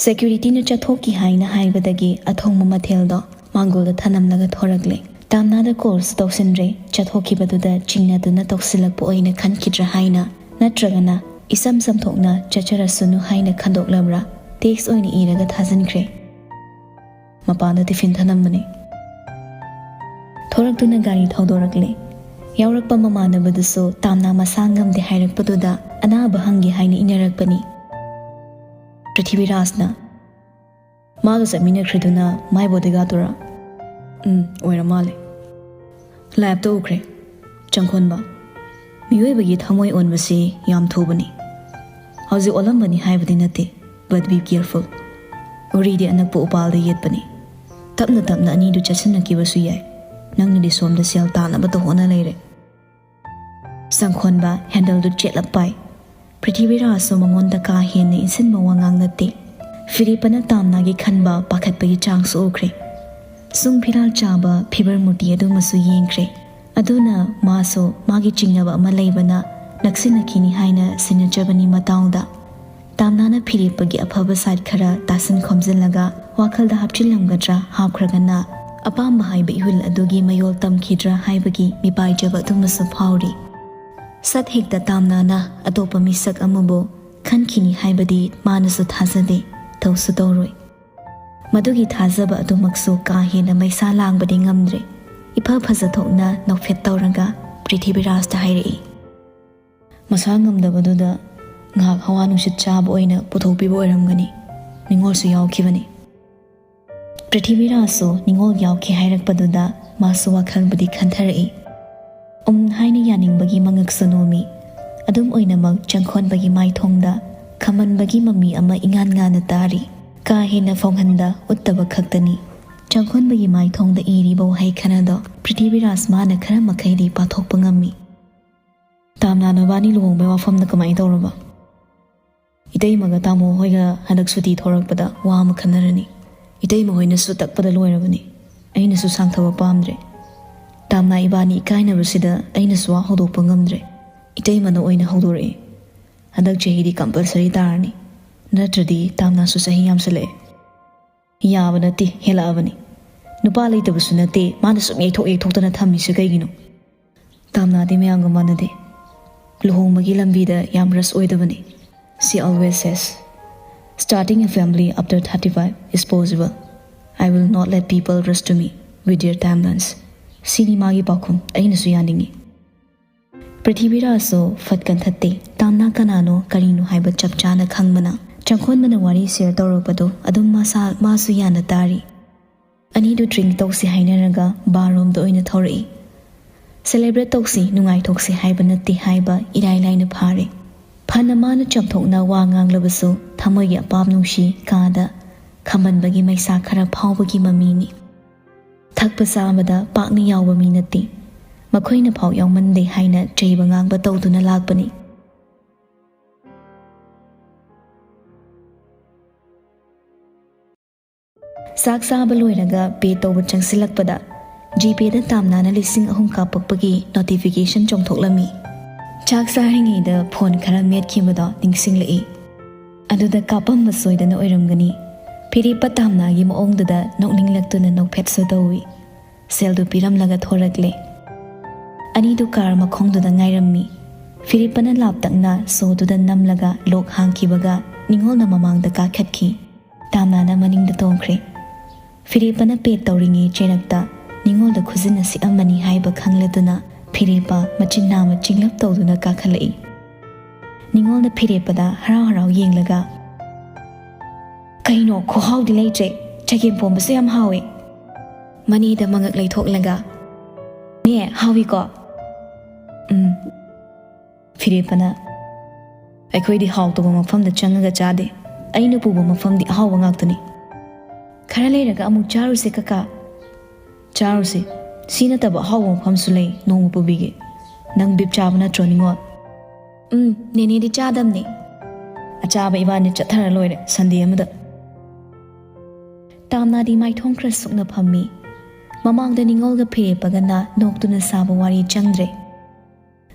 ꯁꯦꯀ꯭ꯌꯨꯔꯤꯇꯤꯅ ꯆꯠꯊꯣꯛꯈꯤ ꯍꯥꯏꯅ ꯍꯥꯏꯕꯗꯒꯤ ꯑꯊꯣꯡꯕ ꯃꯊꯦꯜꯗꯣ ꯃꯥꯡꯒꯣꯜꯗ ꯊꯅꯝꯂꯒ ꯊꯣꯔꯛꯂꯦ꯫ ꯇꯥꯝꯅꯥꯗ ꯀꯣꯜꯁꯨ ꯇꯧꯁꯤꯟꯗ꯭ꯔꯦ꯫ ꯆꯠꯊꯣꯛꯈꯤꯕꯗꯨꯗ ꯆꯤꯡꯅꯗꯨꯅ ꯇꯧꯁꯤꯜꯂꯛꯄ ꯑꯣꯏꯅ ꯈꯟꯈꯤꯗ꯭ꯔꯥ ꯍꯥꯏꯅ, ꯅꯠꯇ꯭ꯔꯒꯅ ꯏꯆꯝ ꯆꯝꯊꯣꯛꯅ ꯆꯠꯆꯔꯁꯅꯨ ꯍꯥꯏꯅ ꯈꯟꯗꯣꯛꯂꯕ꯭ꯔꯥ ꯇꯦꯛꯁ ꯑꯣꯏꯅ ꯏꯔꯒ ꯊꯥꯖꯤꯟꯈ꯭ꯔꯦ꯫ ꯃꯄꯥꯟꯗ ꯇꯤꯐꯤꯟ ꯊꯅꯝꯕꯅꯤ꯫ ꯊꯣꯔꯛꯇꯨꯅ ꯒꯥꯔꯤ ꯊꯧꯗꯣꯔꯛꯂꯦ꯫ ꯌꯥꯎꯔꯛꯄ ꯃꯃꯥꯟꯅꯕꯗꯨꯁꯨ ꯇꯥꯝꯅꯥ ꯃꯁꯥ ꯉꯝꯗꯦ ꯍꯥꯏꯔꯛꯄꯗꯨꯗ ꯑꯅꯥꯕ ꯍꯪꯒꯦ ꯍꯥꯏꯅ ꯏꯟꯅꯔꯛꯄꯅꯤ꯫ ꯄ꯭ꯔꯤꯊꯤꯕꯤꯔꯥꯖꯅ, "ꯃꯥꯒ ꯆꯠꯃꯤꯟꯅꯈ꯭ꯔꯤꯗꯨꯅ ꯃꯥꯏ ꯕꯣꯗꯤꯒꯥꯔꯗꯇꯨꯔꯥ?" "ꯎꯝ, ꯑꯣꯏꯔ ꯃꯥꯜꯂꯦ꯫ ꯂꯥꯏꯞꯇ ꯎꯈ꯭ꯔꯦ꯫ ꯆꯪꯈꯣꯟꯕ, ꯃꯤꯑꯣꯏꯕꯒꯤ ꯊꯃꯣꯏ ꯑꯣꯟꯕꯁꯤ ꯌꯥꯝ ꯊꯨꯕꯅꯤ꯫ ꯍꯧꯖꯤꯛ ꯑꯣꯜꯂꯝꯕꯅꯤ ꯍꯥꯏꯕꯗꯤ ꯅꯠꯇꯦ, but be careful꯫ ꯎꯔꯤꯗꯤ ꯑꯅꯛꯄ ꯎꯄꯥꯜꯗ ꯌꯦꯠꯄꯅꯤ꯫ ꯇꯞꯅ ꯇꯞꯅ ꯑꯅꯤꯗꯨ ꯆꯠꯁꯤꯟꯅꯈꯤꯕꯁꯨ ꯌꯥꯏ꯫ ꯅꯪꯅꯗꯤ ꯁꯣꯝꯗ ꯁꯦꯜ ꯇꯥꯟꯅꯕꯇ ꯍꯣꯠꯅ ꯂꯩꯔꯦ꯫" ꯆꯪꯈꯣꯟꯕ ꯍꯦꯟꯗꯜꯗꯨ ꯆꯦꯠꯂꯞ ꯄꯥꯏ꯫ ꯄ꯭ꯔꯤꯊꯤꯕꯤꯔꯥꯖꯁꯨ ꯃꯉꯣꯟꯗ ꯀꯥ ꯍꯦꯟꯅ ꯏꯟꯁꯤꯟꯕ ꯋꯥꯉꯥꯡ ꯅꯠꯇꯦ꯫ ꯐꯤꯔꯦꯞꯄꯅ ꯇꯥꯝꯅꯥꯒꯤ ꯈꯟꯕ ꯄꯥꯈꯠꯄꯒꯤ ꯆꯥꯡꯁꯨ ꯎꯈ꯭ꯔꯦ꯫ ꯁꯨꯝ ꯐꯤꯔꯥꯜ ꯆꯥꯕ ꯐꯤꯕꯔ ꯃꯨꯔꯇꯤ ꯑꯗꯨꯃꯁꯨ ꯌꯦꯡꯈ꯭ꯔꯦ꯫ ꯑꯗꯨꯅ ꯃꯥꯁꯨ ꯃꯥꯒꯤ ꯆꯤꯡꯅꯕ ꯑꯃ ꯂꯩꯕꯅ ꯅꯛꯁꯤꯟꯅꯈꯤꯅꯤ ꯍꯥꯏꯅ ꯁꯤꯟꯅꯖꯕꯅꯤ ꯃꯇꯥꯎꯗ꯫ ꯇꯥꯝꯅꯥꯅ ꯐꯤꯔꯦꯞꯄꯒꯤ ꯑꯐꯕ ꯁꯥꯏꯠ ꯈꯔ ꯇꯥꯁꯤꯟ ꯈꯣꯝꯖꯤꯜꯂꯒ ꯋꯥꯈꯜꯗ ꯍꯥꯞꯆꯤꯜꯂꯝꯒꯗ꯭ꯔꯥ ꯍꯥꯞꯈ꯭ꯔꯒꯅ ꯑꯄꯥꯝꯕ ꯍꯥꯏꯕ ꯏꯍꯨꯜ ꯑꯗꯨꯒꯤ ꯃꯌꯣꯜ ꯇꯝꯈꯤꯗ꯭ꯔꯥ ꯍꯥꯏꯕꯒꯤ ꯃꯤꯄꯥꯏꯖꯕ ꯑꯗꯨꯃꯁꯨ ꯐꯥꯎꯔꯤ꯫ ꯁꯠ ꯍꯦꯛꯇ ꯇꯥꯝꯅꯥꯅ ꯑꯇꯣꯞꯄ ꯃꯤꯁꯛ ꯑꯃꯕꯨ ꯈꯟꯈꯤꯅꯤ ꯍꯥꯏꯕꯗꯤ ꯃꯥꯅꯁꯨ ꯊꯥꯖꯗꯦ, ꯇꯧꯁꯨ ꯇꯧꯔꯣꯏ꯫ ꯃꯗꯨꯒꯤ ꯊꯥꯖꯕ ꯑꯗꯨꯃꯛꯁꯨ ꯀꯥ ꯍꯦꯟꯅ ꯃꯩꯁꯥ ꯂꯥꯡꯕꯗꯤ ꯉꯝꯗ꯭ꯔꯦ꯫ ꯏꯐ ꯐꯖꯊꯣꯛꯅ ꯅꯣꯛꯐꯦꯠ ꯇꯧꯔꯒ ꯄ꯭ꯔꯤꯊꯤꯕꯤꯔꯥꯖꯇ ꯍꯥꯏꯔꯛꯏ, "ꯃꯁꯥ ꯉꯝꯗꯕꯗꯨꯗ ꯉꯥꯏꯍꯥꯛ ꯍꯋꯥ ꯅꯨꯡꯁꯤꯠ ꯆꯥꯕ ꯑꯣꯏꯅ ꯄꯨꯊꯣꯛꯄꯤꯕ ꯑꯣꯏꯔꯝꯒꯅꯤ꯫ ꯅꯤꯡꯉꯣꯜꯁꯨ ꯌꯥꯎꯈꯤꯕꯅꯤ꯫" ꯄ꯭ꯔꯤꯊꯤꯕꯤꯔꯥꯖꯁꯨ ꯅꯤꯡꯉꯣꯜ ꯌꯥꯎꯈꯤ ꯍꯥꯏꯔꯛꯄꯗꯨꯗ ꯃꯥꯁꯨ ꯋꯥꯈꯜꯕꯨꯗꯤ ꯈꯟꯊꯔꯛꯏ꯫ ꯎꯝ ꯍꯥꯏꯅ ꯌꯥꯅꯤꯡꯕꯒꯤ ꯃꯉꯛꯁꯨ ꯅꯣꯝꯃꯤ꯫ ꯑꯗꯨꯝ ꯑꯣꯏꯅꯃꯛ ꯆꯪꯈꯣꯟꯕꯒꯤ ꯃꯥꯏꯊꯣꯡꯗ ꯈꯝꯕꯟꯕꯒꯤ ꯃꯃꯤ ꯑꯃ ꯏꯉꯥꯟ ꯉꯥꯟꯅ ꯇꯥꯔꯤ꯫ ꯀꯥ ꯍꯦꯟꯅ ꯐꯣꯡꯍꯟꯗ ꯎꯠꯇꯕ ꯈꯛꯇꯅꯤ꯫ ꯆꯪꯈꯣꯟꯕꯒꯤ ꯃꯥꯏꯊꯣꯡꯗ ꯏꯔꯤꯕ ꯋꯥꯍꯩ ꯈꯔꯗꯣ ꯄ꯭ꯔꯤꯊꯤꯕꯤꯔꯥꯖ ꯃꯥꯅ ꯈꯔ ꯃꯈꯩꯗꯤ ꯄꯥꯊꯣꯛꯄ ꯉꯝꯃꯤ꯫ "ꯇꯥꯝꯅꯥ, ꯅꯕꯥꯅꯤ ꯂꯨꯍꯣꯡꯕꯩ ꯋꯥꯐꯝꯅ ꯀꯃꯥꯏꯅ ꯇꯧꯔꯕ?" "ꯏꯇꯩꯃꯒ ꯇꯥꯃꯣ ꯍꯣꯏꯒ ꯍꯟꯗꯛ ꯁꯨꯇꯤ ꯊꯣꯔꯛꯄꯗ ꯋꯥ ꯑꯃ ꯈꯟꯅꯔꯅꯤ꯫ ꯏꯇꯩꯃ ꯍꯣꯏꯅꯁꯨ ꯇꯛꯄꯗ ꯂꯣꯏꯔꯕꯅꯤ꯫ ꯑꯩꯅꯁꯨ ꯁꯥꯡꯊꯕ ꯄꯥꯝꯗ꯭ꯔꯦ꯫ ꯇꯥꯝꯅꯥ ꯏꯕꯥꯅꯤ ꯏꯀꯥꯏꯅꯕꯁꯤꯗ ꯑꯩꯅꯁꯨ ꯋꯥ ꯍꯧꯗꯣꯛꯄ ꯉꯝꯗ꯭ꯔꯦ꯫ ꯏꯇꯩꯃꯅ ꯑꯣꯏꯅ ꯍꯧꯗꯣꯔꯛꯑꯦ꯫ ꯍꯟꯗꯛ ꯆꯍꯤꯗꯤ ꯀꯝꯄꯜꯁꯔꯤ ꯇꯥꯔꯅꯤ꯫ ꯅꯠꯇ꯭ꯔꯗꯤ ꯇꯥꯝꯅꯥꯁꯨ ꯆꯍꯤ ꯌꯥꯝꯁꯜꯂꯛꯑꯦ꯫" "ꯌꯥꯕ ꯅꯠꯇꯦ, ꯍꯦꯜꯂꯛꯑꯕꯅꯤ꯫ ꯅꯨꯄꯥ ꯂꯩꯇꯕꯁꯨ ꯅꯠꯇꯦ, ꯃꯥꯅ ꯁꯨꯝ ꯌꯩꯊꯣꯛ ꯌꯩꯊꯣꯛꯇꯅ ꯊꯝꯃꯤꯁꯦ ꯀꯩꯒꯤꯅꯣ?" "ꯇꯥꯝꯅꯥꯗꯤ ꯃꯌꯥꯝꯒ ꯃꯥꯟꯅꯗꯦ꯫ ꯂꯨꯍꯣꯡꯕꯒꯤ ꯂꯝꯕꯤꯗ ꯌꯥꯝ ꯔꯁ ꯑꯣꯏꯗꯕꯅꯤ꯫ She always says, 'Starting a family after thirty-five is possible. I will not let people rush to me with their timelines.'" ꯁꯤꯅꯤ ꯃꯥꯒꯤ ꯄꯥꯎꯈꯨꯝ꯫ ꯑꯩꯅꯁꯨ ꯌꯥꯅꯤꯡꯉꯤ꯫ ꯄ꯭ꯔꯤꯊꯤꯕꯤꯔꯥꯖꯁꯨ ꯐꯠ ꯀꯟꯊꯠꯇꯦ꯫ ꯇꯥꯝꯅꯥ ꯀꯅꯥꯅꯣ, ꯀꯔꯤꯅꯣ ꯍꯥꯏꯕ ꯆꯞ ꯆꯥꯅ ꯈꯪꯕꯅ ꯆꯪꯈꯣꯟꯕꯅ ꯋꯥꯔꯤ ꯁꯤꯌꯔ ꯇꯧꯔꯛꯄꯗꯣ ꯑꯗꯨꯝ ꯃꯁꯥ, ꯃꯥꯁꯨ ꯌꯥꯅ ꯇꯥꯔꯤ꯫ ꯑꯅꯤꯗꯨ ꯗ꯭ꯔꯤꯡ ꯇꯧꯁꯤ ꯍꯥꯏꯅꯔꯒ ꯕꯥꯔꯔꯣꯝꯗ ꯑꯣꯏꯅ ꯊꯧꯔꯛꯏ꯫ "ꯁꯦꯂꯦꯕ꯭ꯔꯦꯠ ꯇꯧꯁꯤ, ꯅꯨꯡꯉꯥꯏꯊꯣꯛꯁꯤ ꯍꯥꯏꯕ ꯅꯠꯇꯦ" ꯍꯥꯏꯕ ꯏꯔꯥꯏ ꯂꯥꯏꯅ ꯐꯥꯔꯦ꯫ ꯐꯅ ꯃꯥꯅ ꯆꯝꯊꯣꯛꯅ ꯋꯥ ꯉꯥꯡꯂꯕꯁꯨ ꯊꯃꯣꯏꯒꯤ ꯑꯄꯥꯝ ꯅꯨꯡꯁꯤ ꯀꯥꯗ ꯈꯝꯕꯟꯕꯒꯤ ꯃꯩꯁꯥ ꯈꯔ ꯐꯥꯎꯕꯒꯤ ꯃꯃꯤꯅꯤ꯫ ꯊꯛꯄ ꯆꯥꯕꯗ ꯄꯥꯛꯅ ꯌꯥꯎꯕ ꯃꯤ ꯅꯠꯇꯦ꯫ ꯃꯈꯣꯏꯅ ꯐꯥꯎ ꯌꯥꯎꯃꯟꯗꯦ ꯍꯥꯏꯅ ꯆꯩꯕ ꯉꯥꯡꯕ ꯇꯧꯗꯨꯅ ꯂꯥꯛꯄꯅꯤ꯫ ꯆꯥꯛ ꯆꯥꯕ ꯂꯣꯏꯔꯒ ꯄꯦ ꯇꯧꯕ ꯆꯪꯁꯤꯜꯂꯛꯄꯗ ꯖꯤꯄꯦꯗ ꯇꯥꯝꯅꯥꯅ ꯂꯤꯁꯤꯡ ꯑꯍꯨꯝ ꯀꯥꯞꯄꯛꯄꯒꯤ ꯅꯣꯇꯤꯐꯤꯀꯦꯁꯟ ꯆꯣꯡꯊꯣꯛꯂꯝꯃꯤ꯫ ꯆꯥꯛ ꯆꯥꯔꯤꯉꯩꯗ ꯐꯣꯟ ꯈꯔ ꯃꯦꯠꯈꯤꯕꯗꯣ ꯅꯤꯡꯁꯤꯡꯂꯛꯏ꯫ ꯑꯗꯨꯗ ꯀꯥꯞꯄꯝꯕ ꯁꯣꯏꯗꯅ ꯑꯣꯏꯔꯝꯒꯅꯤ꯫ ꯐꯤꯔꯦꯞꯄ ꯇꯥꯝꯅꯥꯒꯤ ꯃꯑꯣꯡꯗꯨꯗ ꯅꯣꯛꯅꯤꯡꯂꯛꯇꯨꯅ ꯅꯣꯛꯐꯦꯠꯁꯨ ꯇꯧꯏ꯫ ꯁꯦꯜꯗꯨ ꯄꯤꯔꯝꯂꯒ ꯊꯣꯔꯛꯂꯦ꯫ ꯑꯅꯤꯗꯨ ꯀꯥꯔ ꯃꯈꯣꯡꯗꯨꯗ ꯉꯥꯏꯔꯝꯃꯤ꯫ ꯐꯤꯔꯦꯞꯄꯅ ꯂꯥꯞꯇꯛꯅ ꯁꯣꯗꯨꯗ ꯅꯝꯂꯒ ꯂꯣꯛ ꯍꯥꯡꯈꯤꯕꯒ ꯅꯤꯉꯣꯜꯅ ꯃꯃꯥꯡꯗ ꯀꯥꯈꯠꯈꯤ꯫ ꯇꯥꯝꯅꯥꯅ ꯃꯅꯤꯡꯗ ꯇꯣꯡꯈ꯭ꯔꯦ꯫ ꯐꯤꯔꯦꯞꯄꯅ ꯄꯦꯛ ꯇꯧꯔꯤꯉꯩ ꯆꯩꯔꯛꯇ ꯅꯤꯉꯣꯜꯗ ꯈꯨꯖꯤꯟꯅ ꯁꯤꯛꯑꯝꯃꯅꯤ ꯍꯥꯏꯕ ꯈꯪꯂꯗꯨꯅ ꯐꯤꯔꯦꯞꯄ ꯃꯆꯤꯟ ꯅꯥꯝꯃ ꯆꯤꯡꯂꯞ ꯇꯧꯗꯨꯅ ꯀꯥꯈꯠꯂꯛꯏ꯫ ꯅꯤꯉꯣꯜꯅ ꯐꯤꯔꯦꯞꯄꯗ ꯍꯔꯥꯎ ꯍꯔꯥꯎ ꯌꯦꯡꯂꯒ, "ꯀꯩꯅꯣ, ꯈꯨꯍꯥꯎꯗꯤ ꯂꯩꯇ꯭ꯔꯦ꯫ ꯆꯒꯦꯝ ꯄꯣꯝꯕꯁꯨ ꯌꯥꯝ ꯍꯥꯎꯋꯦ꯫" ꯃꯅꯤꯗ ꯃꯉꯛ ꯂꯩꯊꯣꯛꯂꯒ, "ꯅꯦ, ꯍꯥꯎꯏꯀꯣ?" "ꯎꯝ꯫" ꯐꯤꯔꯦꯞꯄꯅ, "ꯑꯩꯈꯣꯏꯗꯤ ꯍꯥꯎꯇꯕ ꯃꯐꯝꯗ ꯆꯪꯉꯒ ꯆꯥꯗꯦ꯫ ꯑꯩꯅ ꯄꯨꯕ ꯃꯐꯝꯗꯤ ꯑꯍꯥꯎꯕ ꯉꯥꯛꯇꯅꯤ꯫" "ꯈꯔ ꯂꯩꯔꯒ ꯑꯃꯨꯛ ꯆꯥꯔꯨꯁꯦ, ꯀꯀꯥ꯫" "ꯆꯥꯔꯨꯁꯤ꯫ ꯁꯤ ꯅꯠꯇꯕ ꯑꯍꯥꯎꯕ ꯃꯐꯝꯁꯨ ꯂꯩ, ꯅꯣꯡꯃ ꯄꯨꯕꯤꯒꯦ꯫ ꯅꯪ ꯕꯤꯞ ꯆꯥꯕ ꯅꯠꯇ꯭ꯔꯣ, ꯅꯤꯉꯣꯜ?" "ꯎꯝ, ꯅꯦꯅꯦꯗꯤ ꯆꯥꯗꯝꯅꯤ꯫" "ꯑꯆꯥꯕ ꯏꯕꯥꯅꯤ ꯆꯠꯊꯔ ꯂꯣꯏꯔꯦ, ꯁꯟꯗꯦ ꯑꯃꯗ꯫" ꯇꯥꯝꯅꯥꯗꯤ ꯃꯥꯏꯊꯣꯡ ꯈꯔ ꯁꯨꯛꯅ ꯐꯝꯃꯤ꯫ ꯃꯃꯥꯡꯗ ꯅꯤꯉꯣꯜꯒ ꯐꯤꯔꯦꯞꯄꯒꯅ ꯅꯣꯛꯇꯨꯅ ꯁꯥꯕ ꯋꯥꯔꯤ ꯆꯪꯗ꯭ꯔꯦ꯫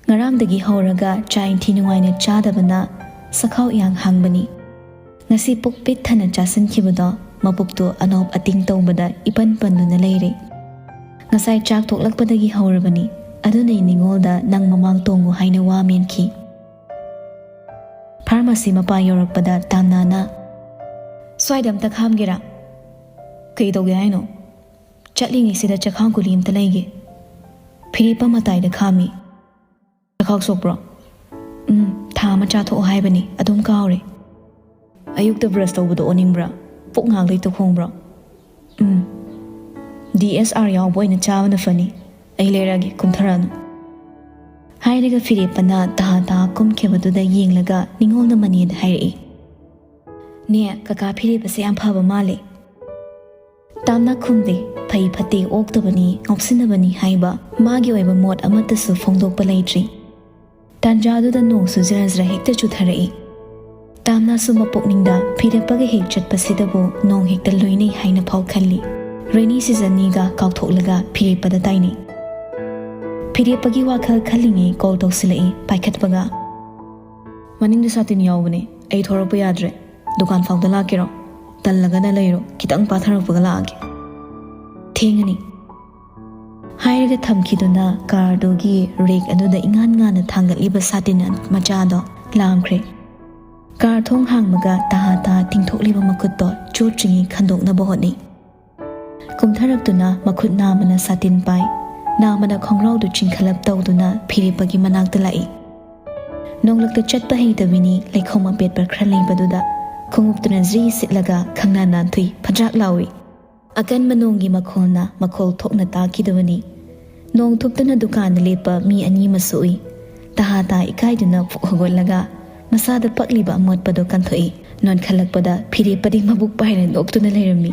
ꯉꯔꯥꯡꯗꯒꯤ ꯍꯧꯔꯒ ꯆꯥꯛ ꯏꯟꯊꯤ ꯅꯨꯡꯉꯥꯏꯅ ꯆꯥꯗꯕꯅ ꯆꯈꯥꯎ ꯏꯌꯥꯡ ꯍꯥꯡꯕꯅꯤ꯫ ꯉꯁꯤ ꯄꯨꯛ ꯄꯤꯛ ꯊꯟꯅ ꯆꯥꯁꯤꯟꯈꯤꯕꯗꯣ ꯃꯄꯨꯛꯇꯨ ꯑꯅꯣꯞ ꯑꯇꯤꯡ ꯇꯧꯕꯗ ꯏꯄꯟ ꯄꯟꯗꯨꯅ ꯂꯩꯔꯦ꯫ ꯉꯁꯥꯏ ꯆꯥꯛ ꯊꯣꯛꯂꯛꯄꯗꯒꯤ ꯍꯧꯔꯕꯅꯤ꯫ ꯑꯗꯨꯅ ꯑꯩ ꯅꯤꯉꯣꯜꯗ ꯅꯪ ꯃꯃꯥꯡ ꯇꯣꯡꯉꯨ ꯍꯥꯏꯅ ꯋꯥ ꯃꯦꯟꯈꯤ꯫ ꯐꯥꯔꯃꯥꯁꯤ ꯃꯄꯥ ꯌꯧꯔꯛꯄꯗ ꯇꯥꯝꯅꯥꯅ, "ꯁ꯭ꯋꯥꯏꯗ ꯑꯝꯇ ꯈꯥꯝꯒꯦꯔꯥ?" "ꯀꯩ ꯇꯧꯒꯦ ꯍꯥꯏꯅꯣ?" "ꯆꯠꯂꯤꯉꯩꯁꯤꯗ ꯆꯈꯥꯎ ꯒꯨꯂꯤ ꯑꯝꯇ ꯂꯩꯒꯦ꯫" ꯐꯤꯔꯦꯞꯄ ꯃꯇꯥꯏꯗ ꯈꯥꯝꯃꯤ꯫ "ꯆꯈꯥꯎ ꯁꯣꯛꯄ꯭ꯔꯣ?" "ꯎꯝ, ꯊꯥ ꯑꯃ ꯆꯥꯊꯣꯛꯑꯣ ꯍꯥꯏꯕꯅꯤ, ꯑꯗꯨꯝ ꯀꯥꯎꯔꯦ꯫" "ꯑꯌꯨꯛꯇ ꯕ꯭ꯔꯁ ꯇꯧꯕꯗ ꯑꯣꯅꯤꯡꯕ꯭ꯔꯥ? ꯄꯨꯛ ꯉꯥꯡꯂꯩ ꯇꯧꯈꯣꯡꯕ꯭ꯔꯣ?" "ꯎꯝ, ꯗꯤ ꯑꯦꯁ ꯑꯥꯔ ꯌꯥꯎꯕ ꯑꯣꯏꯅ ꯆꯥꯕꯅ ꯐꯅꯤ꯫ ꯑꯩ ꯂꯩꯔꯛꯑꯒꯦ, ꯀꯨꯝꯊꯔꯛꯑꯅꯨ꯫" ꯍꯥꯏꯔꯒ ꯐꯤꯔꯦꯞꯄꯅ ꯇꯍꯥ ꯇꯍꯥ ꯀꯨꯝꯈꯤꯕꯗꯨꯗ ꯌꯦꯡꯂꯒ ꯅꯤꯉꯣꯜꯅ ꯃꯅꯦꯗ ꯍꯥꯏꯔꯛꯏ, "ꯅꯦ, ꯀꯀꯥ ꯐꯤꯔꯦꯞꯄꯁꯦ ꯌꯥꯝ ꯐꯕ ꯃꯥꯜꯂꯦ꯫" ꯇꯥꯝꯅ ꯈꯨꯝꯗꯦ꯫ ꯐꯩ ꯐꯠꯇꯦ, ꯑꯣꯛꯇꯕꯅꯤ, ꯉꯥꯎꯁꯤꯟꯅꯕꯅꯤ ꯍꯥꯏꯕ ꯃꯥꯒꯤ ꯑꯣꯏꯕ ꯃꯣꯠ ꯑꯃꯠꯇꯁꯨ ꯐꯣꯡꯗꯣꯛꯄ ꯂꯩꯇ꯭ꯔꯤ꯫ ꯇꯥꯟꯖꯥꯗꯨꯗ ꯅꯣꯡꯁꯨ ꯖꯔ ꯖꯔ ꯍꯦꯛꯇ ꯆꯨꯊꯔꯛꯏ꯫ ꯇꯥꯝꯅꯁꯨ ꯃꯄꯨꯛꯅꯤꯡꯗ ꯐꯤꯔꯦꯞꯄꯒ ꯍꯦꯛ ꯆꯠꯄꯁꯤꯗꯕꯨ ꯅꯣꯡ ꯍꯦꯛꯇ ꯂꯣꯏꯅꯩ ꯍꯥꯏꯅ ꯐꯥꯎ ꯈꯜꯂꯤ꯫ ꯔꯦꯅꯤ ꯁꯤꯖꯟꯅꯤꯒ ꯀꯥꯎꯊꯣꯛꯂꯒ ꯐꯤꯔꯦꯞꯄꯗ ꯇꯥꯏꯅꯩ꯫ ꯐꯤꯔꯦꯞꯄꯒꯤ ꯋꯥꯈꯜ ꯈꯜꯂꯤꯉꯩ ꯀꯣꯜ ꯇꯧꯁꯤꯜꯂꯛꯏ, ꯄꯥꯏꯈꯠꯄꯒ꯫ "ꯃꯅꯤꯡꯗ ꯁꯥꯇꯤꯟ ꯌꯥꯎꯕꯅꯦ, ꯑꯩ ꯊꯣꯔꯛꯄ ꯌꯥꯗ꯭ꯔꯦ꯫ ꯗꯨꯀꯥꯟ ꯐꯥꯎꯗ ꯂꯥꯛꯀꯦꯔꯣ?" "ꯇꯜꯂꯒꯅ ꯂꯩꯔꯣ, ꯈꯤꯇꯪ ꯄꯥꯊꯔꯛꯄꯒ ꯂꯥꯛꯑꯒꯦ꯫ ꯊꯦꯡꯉꯅꯤ꯫" ꯍꯥꯏꯔꯒ ꯊꯝꯈꯤꯗꯨꯅ ꯀꯥꯔꯗꯨꯒꯤ ꯔꯦꯛ ꯑꯗꯨꯗ ꯏꯉꯥꯟ ꯉꯥꯟꯅ ꯊꯥꯡꯒꯠꯂꯤꯕ ꯁꯥꯇꯤꯟ ꯃꯆꯥꯗꯣ ꯂꯥꯝꯈ꯭ꯔꯦ꯫ ꯀꯥꯔ ꯊꯣꯡ ꯍꯥꯡꯕꯒ ꯇꯍꯥ ꯇꯍꯥ ꯇꯤꯡꯊꯣꯛꯂꯤꯕ ꯃꯈꯨꯠꯇꯣ ꯆꯣꯠꯇ꯭ꯔꯤꯉꯩ ꯈꯟꯗꯣꯛꯅꯕ ꯍꯣꯠꯅꯩ꯫ ꯀꯨꯝꯊꯔꯛꯇꯨꯅ ꯃꯈꯨꯠ ꯅꯥꯝꯃꯅ ꯁꯥꯇꯤꯟ ꯄꯥꯏ, ꯅꯥꯝꯃꯅ ꯈꯣꯡꯒ꯭ꯔꯥꯎꯗꯨ ꯆꯤꯡꯈꯠꯂꯞ ꯇꯧꯗꯨꯅ ꯐꯤꯔꯦꯞꯄꯒꯤ ꯃꯅꯥꯛꯇ ꯂꯥꯛꯏ꯫ ꯅꯣꯡꯂꯛꯇ ꯆꯠꯄ ꯍꯩꯇꯕꯤꯅꯤ, ꯂꯩꯈꯣꯝ ꯑꯄꯦꯠꯄ ꯈꯔ ꯂꯩꯕꯗꯨꯗ ꯈꯣꯡꯎꯞꯇꯨꯅ ꯖ꯭ꯔꯤ ꯁꯤꯠꯂꯒ ꯈꯪꯅꯥ ꯅꯥꯟꯊꯨꯏ, ꯐꯗ꯭ꯔꯥꯛ ꯂꯥꯎꯏ꯫ ꯑꯀꯟꯕ ꯅꯣꯡꯒꯤ ꯃꯈꯣꯜꯅ ꯃꯈꯣꯜ ꯊꯣꯛꯅ ꯇꯥꯈꯤꯗꯕꯅꯤ꯫ ꯅꯣꯡ ꯊꯨꯞꯇꯨꯅ ꯗꯨꯀꯥꯟꯗ ꯂꯦꯞꯄ ꯃꯤ ꯑꯅꯤ ꯑꯃꯁꯨ ꯎꯏ꯫ ꯇꯍꯥ ꯇꯥ ꯏꯀꯥꯏꯗꯨꯅ ꯐꯨꯛ ꯍꯧꯒꯠꯂꯒ ꯃꯁꯥꯗ ꯄꯛꯂꯤꯕ ꯑꯃꯣꯠꯄꯗꯣ ꯀꯟꯊꯣꯛꯏ꯫ ꯅꯣꯟꯈꯠꯂꯛꯄꯗ ꯐꯤꯔꯦꯞꯄꯗꯤ ꯃꯕꯨꯛ ꯄꯥꯏꯔ ꯅꯣꯛꯇꯨꯅ ꯂꯩꯔꯝꯃꯤ꯫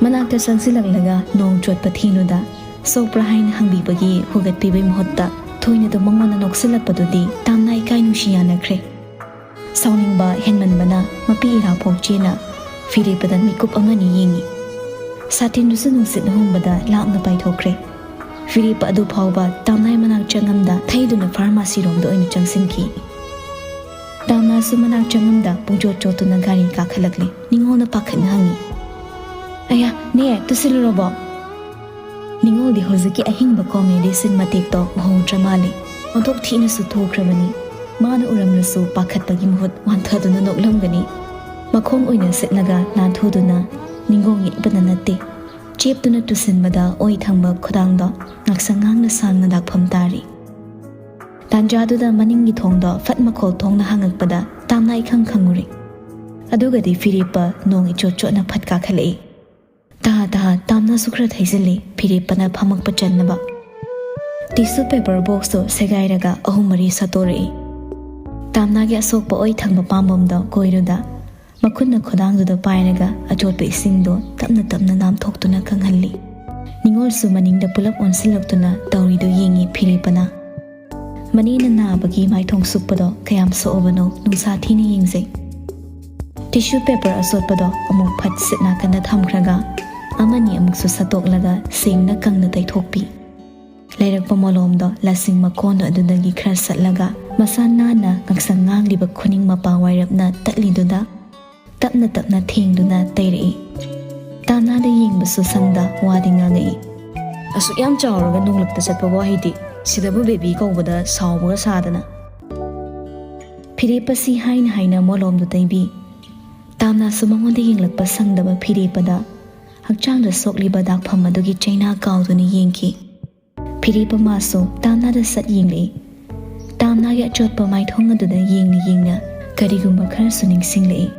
ꯃꯅꯥꯛꯇ ꯆꯪꯁꯤꯜꯂꯛꯂꯒ ꯅꯣꯡ ꯆꯣꯠꯄ ꯊꯦꯡꯂꯨꯗ ꯁꯣꯛꯄ꯭ꯔꯥ ꯍꯥꯏꯅ ꯍꯪꯕꯤꯕꯒꯤ ꯍꯨꯒꯠꯄꯤꯕꯩ ꯃꯍꯨꯠꯇ ꯊꯣꯏꯅꯗꯨ ꯃꯉꯣꯟꯗ ꯅꯣꯛꯁꯤꯜꯂꯛꯄꯗꯨꯗꯤ ꯇꯥꯝꯅ ꯏꯀꯥꯏ ꯅꯨꯡꯁꯤ ꯌꯥꯅꯈ꯭ꯔꯦ꯫ ꯁꯥꯎꯅꯤꯡꯕ ꯍꯦꯟꯃꯟꯕꯅ ꯃꯄꯤ ꯏꯔꯥꯐꯣꯛ ꯆꯦꯅ ꯐꯤꯔꯦꯞꯄꯗ ꯃꯤꯀꯨꯞ ꯑꯃꯅꯤ ꯌꯦꯡꯉꯤ꯫ ꯁꯥꯇꯤꯟꯗꯨꯁꯨ ꯅꯨꯡꯁꯤꯠꯅ ꯍꯨꯝꯕꯗ ꯂꯥꯞꯅ ꯄꯥꯏꯊꯣꯛꯈ꯭ꯔꯦ꯫ ꯐꯤꯔꯦꯞꯄ ꯑꯗꯨ ꯐꯥꯎꯕ ꯇꯥꯝꯅꯥꯏ ꯃꯅꯥꯛ ꯆꯪꯉꯝꯗ ꯊꯩꯗꯨꯅ ꯐꯥꯔꯃꯥꯁꯤꯔꯣꯝꯗ ꯑꯣꯏꯅ ꯆꯪꯁꯤꯟꯈꯤ꯫ ꯇꯥꯝꯅꯥꯁꯨ ꯃꯅꯥꯛ ꯆꯪꯉꯝꯗ ꯄꯨꯡꯆꯣꯠ ꯆꯣꯠꯇꯨꯅ ꯒꯥꯔꯤ ꯀꯥꯈꯠꯂꯛꯂꯦ꯫ ꯅꯤꯉꯣꯜꯅ ꯄꯥꯈꯠꯅ ꯍꯪꯉꯤ, "ꯑꯌꯥ, ꯅꯦ, ꯇꯨꯁꯤꯜꯂꯨꯔꯕꯣ?" ꯅꯤꯉꯣꯜꯗꯤ ꯍꯧꯖꯤꯛꯀꯤ ꯑꯍꯤꯡꯕ ꯀꯣꯃꯦꯗꯤ ꯁꯤꯟ ꯃꯇꯦꯛꯇꯣ ꯎꯍꯧꯗ꯭ꯔ ꯃꯥꯜꯂꯦ꯫ ꯑꯣꯟꯊꯣꯛ ꯊꯤꯅꯁꯨ ꯊꯣꯛꯈ꯭ꯔꯕꯅꯤ꯫ ꯃꯥꯅ ꯎꯔꯝꯂꯁꯨ ꯄꯥꯈꯠꯄꯒꯤ ꯃꯍꯨꯠ ꯋꯥꯟꯊꯗꯨꯅ ꯅꯣꯛꯂꯝꯒꯅꯤ꯫ ꯃꯈꯣꯡ ꯑꯣꯏꯅ ꯁꯤꯠꯂꯒ ꯅꯥꯟꯊꯨꯗꯨꯅ ꯅꯤꯡꯒꯣꯡ ꯌꯦꯛꯄꯗ ꯅꯠꯇꯦ, ꯆꯦꯞꯇꯨꯅ ꯇꯨꯁꯤꯟꯕꯗ ꯑꯣꯏ ꯊꯪꯕ ꯈꯨꯗꯥꯡꯗꯣ ꯉꯥꯛꯁꯪ ꯉꯥꯡꯅ ꯁꯥꯡꯅ ꯂꯥꯛꯐꯝ ꯇꯥꯔꯤ꯫ ꯇꯥꯟꯖꯥꯗꯨꯗ ꯃꯅꯤꯡꯒꯤ ꯊꯣꯡꯗꯣ ꯐꯠ ꯃꯈꯣꯜ ꯊꯣꯡꯅ ꯍꯥꯡꯉꯛꯄꯗ ꯇꯥꯝꯅ ꯏꯈꯪ ꯈꯪꯉꯨꯔꯦ꯫ ꯑꯗꯨꯒꯗꯤ ꯐꯤꯔꯦꯞꯄ ꯅꯣꯡ ꯏꯆꯣꯠ ꯆꯣꯠꯅ ꯐꯠ ꯀꯥꯈꯠꯂꯛꯏ꯫ ꯇꯥ ꯇꯥ ꯇꯥꯝꯅꯁꯨ ꯈꯔ ꯊꯩꯖꯤꯜꯂꯤ꯫ ꯐꯤꯔꯦꯞꯄꯅ ꯐꯝꯃꯛꯄ ꯆꯟꯅꯕ ꯇꯤꯁꯨ ꯄꯦꯄꯔ ꯕꯣꯛꯁꯇꯣ ꯁꯦꯒꯥꯏꯔꯒ ꯑꯍꯨꯝ ꯃꯔꯤ ꯁꯠꯇꯣꯔꯛꯏ꯫ ꯇꯥꯝꯅꯥꯒꯤ ꯑꯁꯣꯛꯄ ꯑꯣꯏ ꯊꯪꯕ ꯄꯥꯝꯕꯣꯝꯗꯣ ꯀꯣꯏꯔꯨꯗ ꯃꯈꯨꯠꯅ ꯈꯨꯗꯥꯡꯗꯨꯗ ꯄꯥꯏꯔꯒ ꯑꯆꯣꯠꯄ ꯏꯁꯤꯡꯗꯣ ꯇꯞꯅ ꯇꯞꯅ ꯅꯥꯝꯊꯣꯛꯇꯨꯅ ꯀꯪꯍꯜꯂꯤ꯫ ꯅꯤꯉꯣꯜꯁꯨ ꯃꯅꯤꯡꯗ ꯄꯨꯂꯞ ꯑꯣꯟꯁꯤꯜꯂꯛꯇꯨꯅ ꯇꯧꯔꯤꯗꯨ ꯌꯦꯡꯉꯤ ꯐꯤꯔꯦꯞꯄꯅ꯫ ꯃꯅꯦꯅ ꯅꯥꯕꯒꯤ ꯃꯥꯏꯊꯣꯡ ꯁꯨꯛꯄꯗꯣ ꯀꯌꯥꯝ ꯁꯣꯛꯑꯕꯅꯣ ꯅꯨꯡꯁꯥ ꯊꯤꯅ ꯌꯦꯡꯖꯩ꯫ ꯇꯤꯁꯨ ꯄꯦꯄꯔ ꯑꯆꯣꯠꯄꯗꯣ ꯑꯃꯨꯛ ꯐꯠ ꯁꯤꯠ ꯅꯥꯀꯟꯗ ꯊꯝꯈ꯭ꯔꯒ ꯑꯃꯅꯤ ꯑꯃꯨꯛꯁꯨ ꯁꯠꯇꯣꯛꯂꯒ ꯁꯦꯡꯅ ꯀꯪꯅ ꯇꯩꯊꯣꯛꯄꯤ꯫ ꯂꯩꯔꯛꯄ ꯃꯣꯂꯣꯝꯗꯣ ꯂꯁꯤꯡ ꯃꯀꯣꯟꯗꯣ ꯑꯗꯨꯗꯒꯤ ꯈꯔ ꯁꯠꯂꯒ ꯃꯁꯥ ꯅꯥꯟꯅ ꯉꯛꯁꯪ ꯉꯥꯡꯂꯤꯕ ꯈꯨꯅꯤꯡ ꯃꯄꯥ ꯋꯥꯏꯔꯞꯅ ꯇꯠꯂꯤꯗꯨꯗ ꯇꯞꯅ ꯇꯞꯅ ꯊꯦꯡꯗꯨꯅ ꯇꯩꯔꯛꯏ꯫ ꯇꯥꯝꯅꯥꯗ ꯌꯦꯡꯕꯁꯨ ꯁꯪꯗ ꯋꯥꯗꯤ ꯉꯥꯡꯉꯛꯏ꯫ "ꯑꯁꯨꯛ ꯌꯥꯝ ꯆꯥꯎꯔꯒ ꯅꯣꯡꯂꯛꯇ ꯆꯠꯄ ꯋꯥꯍꯩꯗꯤ, ꯁꯤꯗꯕꯨ ꯕꯦꯕꯤ ꯀꯧꯕꯗ ꯁꯥꯎꯕꯒ ꯁꯥꯗꯅ?" ꯐꯤꯔꯦꯞꯄ ꯁꯤ ꯍꯥꯏꯅ ꯍꯥꯏꯅ ꯃꯣꯂꯣꯝꯗꯨ ꯇꯩꯕꯤ꯫ ꯇꯥꯝꯅꯥꯁꯨ ꯃꯉꯣꯟꯗ ꯌꯦꯡꯂꯛꯄ ꯁꯪꯗꯕ ꯐꯤꯔꯦꯞꯄꯗ ꯍꯛꯆꯥꯡꯗ ꯁꯣꯛꯂꯤꯕ ꯗꯥꯛꯐꯝ ꯑꯗꯨꯒꯤ ꯆꯩꯅꯥ ꯀꯥꯎꯗꯨꯅ ꯌꯦꯡꯈꯤ꯫ ꯐꯤꯔꯦꯞꯄ ꯃꯥꯁꯨ ꯇꯥꯝꯅꯥꯗ ꯁꯠ ꯌꯦꯡꯂꯛꯏ꯫ ꯇꯥꯝꯅꯥꯒꯤ ꯑꯆꯣꯠꯄ ꯃꯥꯏꯊꯣꯡ ꯑꯗꯨꯗ ꯌꯦꯡꯅ ꯌꯦꯡꯅ ꯀꯔꯤꯒꯨꯝꯕ ꯈꯔꯁꯨ ꯅꯤꯡꯁꯤꯡꯂꯛꯏ꯫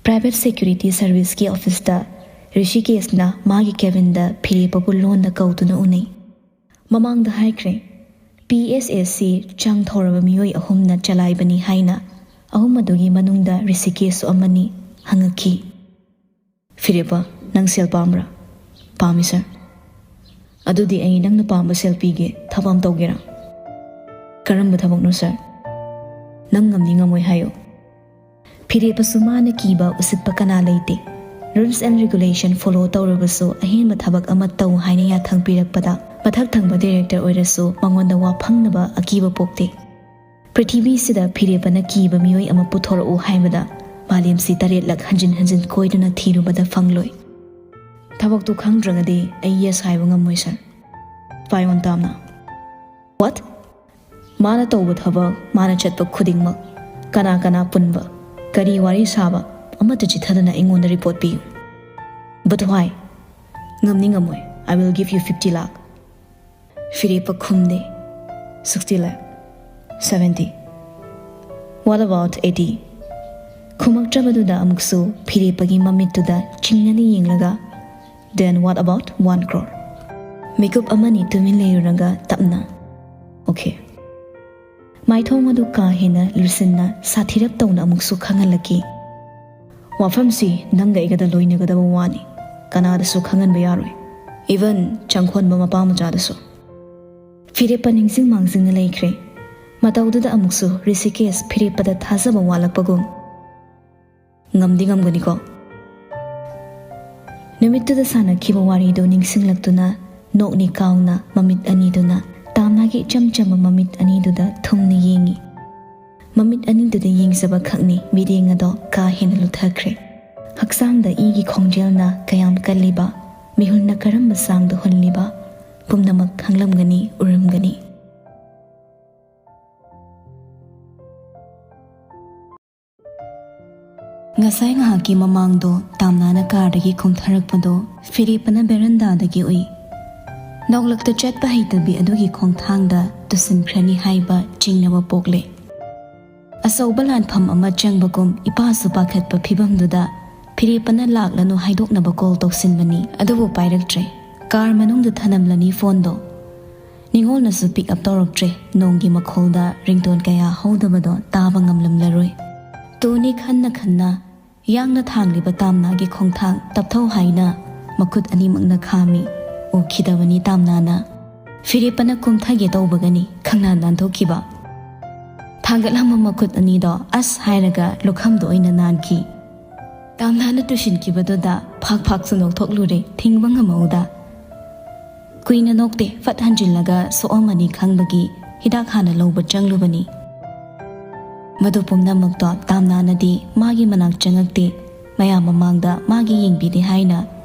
Private security serviceꯀꯤ officeꯇ ꯔꯤꯁꯤꯀꯦꯁꯅ ꯃꯥꯒꯤ cabinꯗ ꯐꯤꯔꯦꯞꯄꯕꯨ ꯂꯣꯟꯅ ꯀꯧꯗꯨꯅ ꯎꯅꯩ꯫ ꯃꯃꯥꯡꯗ ꯍꯥꯏꯈ꯭ꯔꯦ, ꯄꯤ ꯑꯦꯁ ꯑꯦꯁ ꯁꯤ ꯆꯥꯡ ꯊꯧꯔꯕ ꯃꯤꯑꯣꯏ ꯑꯍꯨꯝꯅ ꯆꯂꯥꯏꯕꯅꯤ ꯍꯥꯏꯅ꯫ ꯑꯍꯨꯝ ꯑꯗꯨꯒꯤ ꯃꯅꯨꯡꯗ ꯔꯤꯁꯤꯀꯦꯁꯁꯨ ꯑꯃꯅꯤ꯫ ꯍꯪꯉꯛꯈꯤ꯫ "ꯐꯤꯔꯦꯞꯄ, ꯅꯪ ꯁꯦꯜ ꯄꯥꯝꯕ꯭ꯔꯥ?" "ꯄꯥꯝꯃꯤ, ꯁꯥꯔ꯫" "ꯑꯗꯨꯗꯤ ꯑꯩ ꯅꯪꯅ ꯄꯥꯝꯕ ꯁꯦꯜ ꯄꯤꯒꯦ꯫ ꯊꯕꯛ ꯑꯃ ꯇꯧꯒꯦꯔꯥ?" "ꯀꯔꯝꯕ ꯊꯕꯛꯅꯣ, ꯁꯥꯔ?" "ꯅꯪ ꯉꯝꯅꯤ ꯉꯝꯃꯣꯏ ꯍꯥꯏꯌꯨ꯫" ꯐꯤꯔꯦꯞꯄꯁꯨ ꯃꯥꯅ ꯀꯤꯕ ꯎꯁꯤꯠꯄ ꯀꯅꯥ ꯂꯩꯇꯦ꯫ Rules and regulation follow ꯇꯧꯔꯕꯁꯨ ꯑꯍꯦꯟꯕ ꯊꯕꯛ ꯑꯃ ꯇꯧ ꯍꯥꯏꯅ ꯌꯥꯊꯪ ꯄꯤꯔꯛꯄꯗ ꯃꯊꯛ ꯊꯪꯕ director ꯑꯣꯏꯔꯁꯨ ꯃꯉꯣꯟꯗ ꯋꯥ ꯐꯪꯅꯕ ꯑꯀꯤꯕ ꯄꯣꯛꯇꯦ꯫ ꯄ꯭ꯔꯤꯊꯤꯕꯤꯁꯤꯗ ꯐꯤꯔꯦꯞꯄꯅ ꯀꯤꯕ ꯃꯤꯑꯣꯏ ꯑꯃ ꯄꯨꯊꯣꯔꯛꯎ ꯍꯥꯏꯕꯗ ꯃꯥꯂꯦꯝꯁꯤ ꯇꯔꯦꯠꯂꯛ ꯍꯟꯖꯤꯟ ꯍꯟꯖꯤꯟ ꯀꯣꯏꯗꯨꯅ ꯊꯤꯔꯨꯕꯗ ꯐꯪꯂꯣꯏ꯫ "ꯊꯕꯛꯇꯨ ꯈꯪꯗ꯭ꯔꯒꯗꯤ ꯑꯩ yes ꯍꯥꯏꯕ ꯉꯝꯃꯣꯏ, ꯁꯥꯔ꯫" "ꯄꯥꯏꯌꯣꯟ ꯇꯥꯝꯅ꯫ What?" "ꯃꯥꯅ ꯇꯧꯕ ꯊꯕꯛ, ꯃꯥꯅ ꯆꯠꯄ ꯈꯨꯗꯤꯡꯃꯛ, ꯀꯅꯥ ꯀꯅꯥ ꯄꯨꯟꯕ, ꯀꯔꯤ ꯋꯥꯔꯤ ꯁꯥꯕ, ꯑꯃꯠꯇ ꯆꯤꯊꯗꯅ ꯑꯩꯉꯣꯟꯗ report ꯄꯤꯌꯨ꯫" "But why?" "ꯉꯝꯅꯤ ꯉꯝꯃꯣꯏ꯫ I will give you fifty lakh." ꯐꯤꯔꯦꯞꯄ ꯈꯨꯝꯗꯦ꯫ "Sixty lakh, seventy, what about eighty?" ꯈꯨꯝꯃꯛꯇ꯭ꯔꯕꯗꯨꯗ ꯑꯃꯨꯛꯁꯨ ꯐꯤꯔꯦꯞꯄꯒꯤ ꯃꯃꯤꯠꯇꯨꯗ ꯆꯤꯡꯅꯅ ꯌꯦꯡꯂꯒ, "Then what about one crore?" ꯃꯤꯀꯨꯞ ꯑꯃꯅꯤ ꯇꯨꯃꯤꯟ ꯂꯩꯔꯨꯔꯒ ꯇꯞꯅ, "Okay." ꯃꯥꯏꯊꯣꯡ ꯑꯗꯨ ꯀꯥ ꯍꯦꯟꯅ ꯂꯨꯁꯤꯟꯅ ꯁꯥꯊꯤꯔꯞ ꯇꯧꯅ ꯑꯃꯨꯛꯁꯨ ꯈꯪꯍꯜꯂꯛꯈꯤ꯫ "ꯋꯥꯐꯝꯁꯤ ꯅꯪꯒ ꯑꯩꯒꯗ ꯂꯣꯏꯅꯒꯗꯕ ꯋꯥꯅꯤ, ꯀꯅꯥꯗꯁꯨ ꯈꯪꯍꯟꯕ ꯌꯥꯔꯣꯏ, even ꯆꯪꯈꯣꯟꯕ ꯃꯄꯥ ꯃꯆꯥꯗꯁꯨ꯫" ꯐꯤꯔꯦꯞꯄ ꯅꯤꯡꯁꯤꯡ ꯃꯥꯡꯖꯤꯡꯅ ꯂꯩꯈ꯭ꯔꯦ꯫ ꯃꯇꯧꯗꯨꯗ ꯑꯃꯨꯛꯁꯨ ꯔꯤꯁꯤꯀꯦꯁ ꯐꯤꯔꯦꯞꯄꯗ ꯊꯥꯖꯕ ꯋꯥꯠꯂꯛꯄꯒꯨꯝ꯫ "ꯉꯝꯗꯤ ꯉꯝꯒꯅꯤꯀꯣ?" ꯅꯨꯃꯤꯠꯇꯨꯗ ꯁꯥꯟꯅꯈꯤꯕ ꯋꯥꯔꯤꯗꯨ ꯅꯤꯡꯁꯤꯡꯂꯛꯇꯨꯅ ꯅꯣꯛꯅꯤ ꯀꯥꯎꯅ ꯃꯃꯤꯠ ꯑꯅꯤꯗꯨꯅ ꯇꯥꯝꯅꯥꯒꯤ ꯏꯆꯝ ꯆꯝꯕ ꯃꯃꯤꯠ ꯑꯅꯤꯗꯨꯗ ꯊꯨꯝꯅ ꯌꯦꯡꯏ꯫ ꯃꯃꯤꯠ ꯑꯅꯤꯗꯨꯗ ꯌꯦꯡꯖꯕ ꯈꯛꯅꯤ ꯃꯤꯠꯌꯦꯡ ꯑꯗꯣ ꯀꯥ ꯍꯦꯟꯅ ꯂꯨꯊꯈ꯭ꯔꯦ꯫ ꯍꯛꯆꯥꯡꯗ ꯏꯒꯤ ꯈꯣꯡꯖꯦꯜꯅ ꯀꯌꯥꯝ ꯀꯜꯂꯤꯕ, ꯃꯤꯍꯨꯜꯅ ꯀꯔꯝꯕ ꯆꯥꯡꯗ ꯍꯨꯜꯂꯤꯕ, ꯄꯨꯝꯅꯃꯛ ꯈꯪꯂꯝꯒꯅꯤ, ꯎꯔꯝꯒꯅꯤ꯫ ꯉꯁꯥꯏ ꯉꯥꯏꯍꯥꯛꯀꯤ ꯃꯃꯥꯡꯗꯣ ꯇꯥꯝꯅꯥꯅ ꯀꯥꯔꯗꯒꯤ ꯀꯨꯝꯊꯔꯛꯄꯗꯣ ꯐꯤꯔꯦꯞꯄꯅ ꯕꯦꯔꯟꯗꯥꯗꯒꯤ ꯎꯏ꯫ ꯅꯣꯡꯂꯛꯇ ꯆꯠꯄ ꯍꯩꯇꯕꯤ ꯑꯗꯨꯒꯤ ꯈꯣꯡꯊꯥꯡꯗ ꯇꯨꯁꯤꯟꯈ꯭ꯔꯅꯤ ꯍꯥꯏꯕ ꯆꯤꯡꯅꯕ ꯄꯣꯛꯂꯦ꯫ ꯑꯆꯧꯕ ꯂꯥꯟꯐꯝ ꯑꯃ ꯆꯪꯕꯒꯨꯝ ꯏꯄꯥꯁꯨ ꯄꯥꯈꯠꯄ ꯐꯤꯚꯝꯗꯨꯗ ꯐꯤꯔꯦꯞꯄꯅ ꯂꯥꯛꯂꯅꯨ ꯍꯥꯏꯗꯣꯛꯅꯕ ꯀꯣꯜ ꯇꯧꯁꯤꯟꯕꯅꯤ, ꯑꯗꯨꯕꯨ ꯄꯥꯏꯔꯛꯇ꯭ꯔꯦ꯫ ꯀꯥꯔ ꯃꯅꯨꯡꯗ ꯊꯅꯝꯂꯅꯤ ꯐꯣꯟꯗꯣ꯫ ꯅꯤꯉꯣꯜꯅꯁꯨ ꯄꯤꯛ ꯑꯞ ꯇꯧꯔꯛꯇ꯭ꯔꯦ꯫ ꯅꯣꯡꯒꯤ ꯃꯈꯣꯜꯗ ꯔꯤꯡꯇꯣꯟ ꯀꯌꯥ ꯍꯧꯗꯕꯗꯣ ꯇꯥꯕ ꯉꯝꯂꯝꯂꯔꯣꯏ꯫ ꯇꯨꯅꯤ ꯈꯟꯅ ꯈꯟꯅ ꯌꯥꯡꯅ ꯊꯥꯡꯂꯤꯕ ꯇꯥꯝꯅꯥꯒꯤ ꯈꯣꯡꯊꯥꯡ ꯇꯞꯊꯧ ꯍꯥꯏꯅ ꯃꯈꯨꯠ ꯑꯅꯤꯃꯛꯅ ꯈꯥꯝꯃꯤ꯫ ꯎꯈꯤꯗꯕꯅꯤ ꯇꯥꯝꯅꯥꯅ꯫ ꯐꯤꯔꯦꯞꯄꯅ ꯀꯨꯝꯊꯒꯦ ꯇꯧꯕꯒꯅꯤ ꯈꯪꯅꯥ ꯅꯥꯟꯊꯣꯛꯈꯤꯕ꯫ ꯊꯥꯡꯒꯠꯂꯝꯕ ꯃꯈꯨꯠ ꯑꯅꯤꯗꯣ ꯑꯁ ꯍꯥꯏꯔꯒ ꯂꯨꯈꯝꯗ ꯑꯣꯏꯅ ꯅꯥꯟꯈꯤ꯫ ꯇꯥꯝꯅꯥꯅ ꯇꯨꯁꯤꯟꯈꯤꯕꯗꯨꯗ ꯐꯥꯛ ꯐꯥꯛꯁꯨ ꯅꯣꯛꯊꯣꯛꯂꯨꯔꯦ ꯊꯤꯡꯕ ꯉꯝꯍꯧꯗ꯫ ꯀꯨꯏꯅ ꯅꯣꯛꯇꯦ, ꯐꯠ ꯍꯟꯖꯤꯜꯂꯒ ꯁꯣꯛꯑꯝꯃꯅꯤ ꯈꯪꯕꯒꯤ ꯍꯤꯗꯥꯛ ꯍꯥꯟꯅ ꯂꯧꯕ ꯆꯪꯂꯨꯕꯅꯤ꯫ ꯃꯗꯨ ꯄꯨꯝꯅꯃꯛꯇꯣ ꯇꯥꯝꯅꯥꯅꯗꯤ ꯃꯥꯒꯤ ꯃꯅꯥꯛ ꯆꯪꯉꯛꯇꯦ꯫ ꯃꯌꯥꯝ ꯃꯃꯥꯡꯗ ꯃꯥꯒꯤ ꯌꯦꯡꯕꯤꯗꯦ ꯍꯥꯏꯅ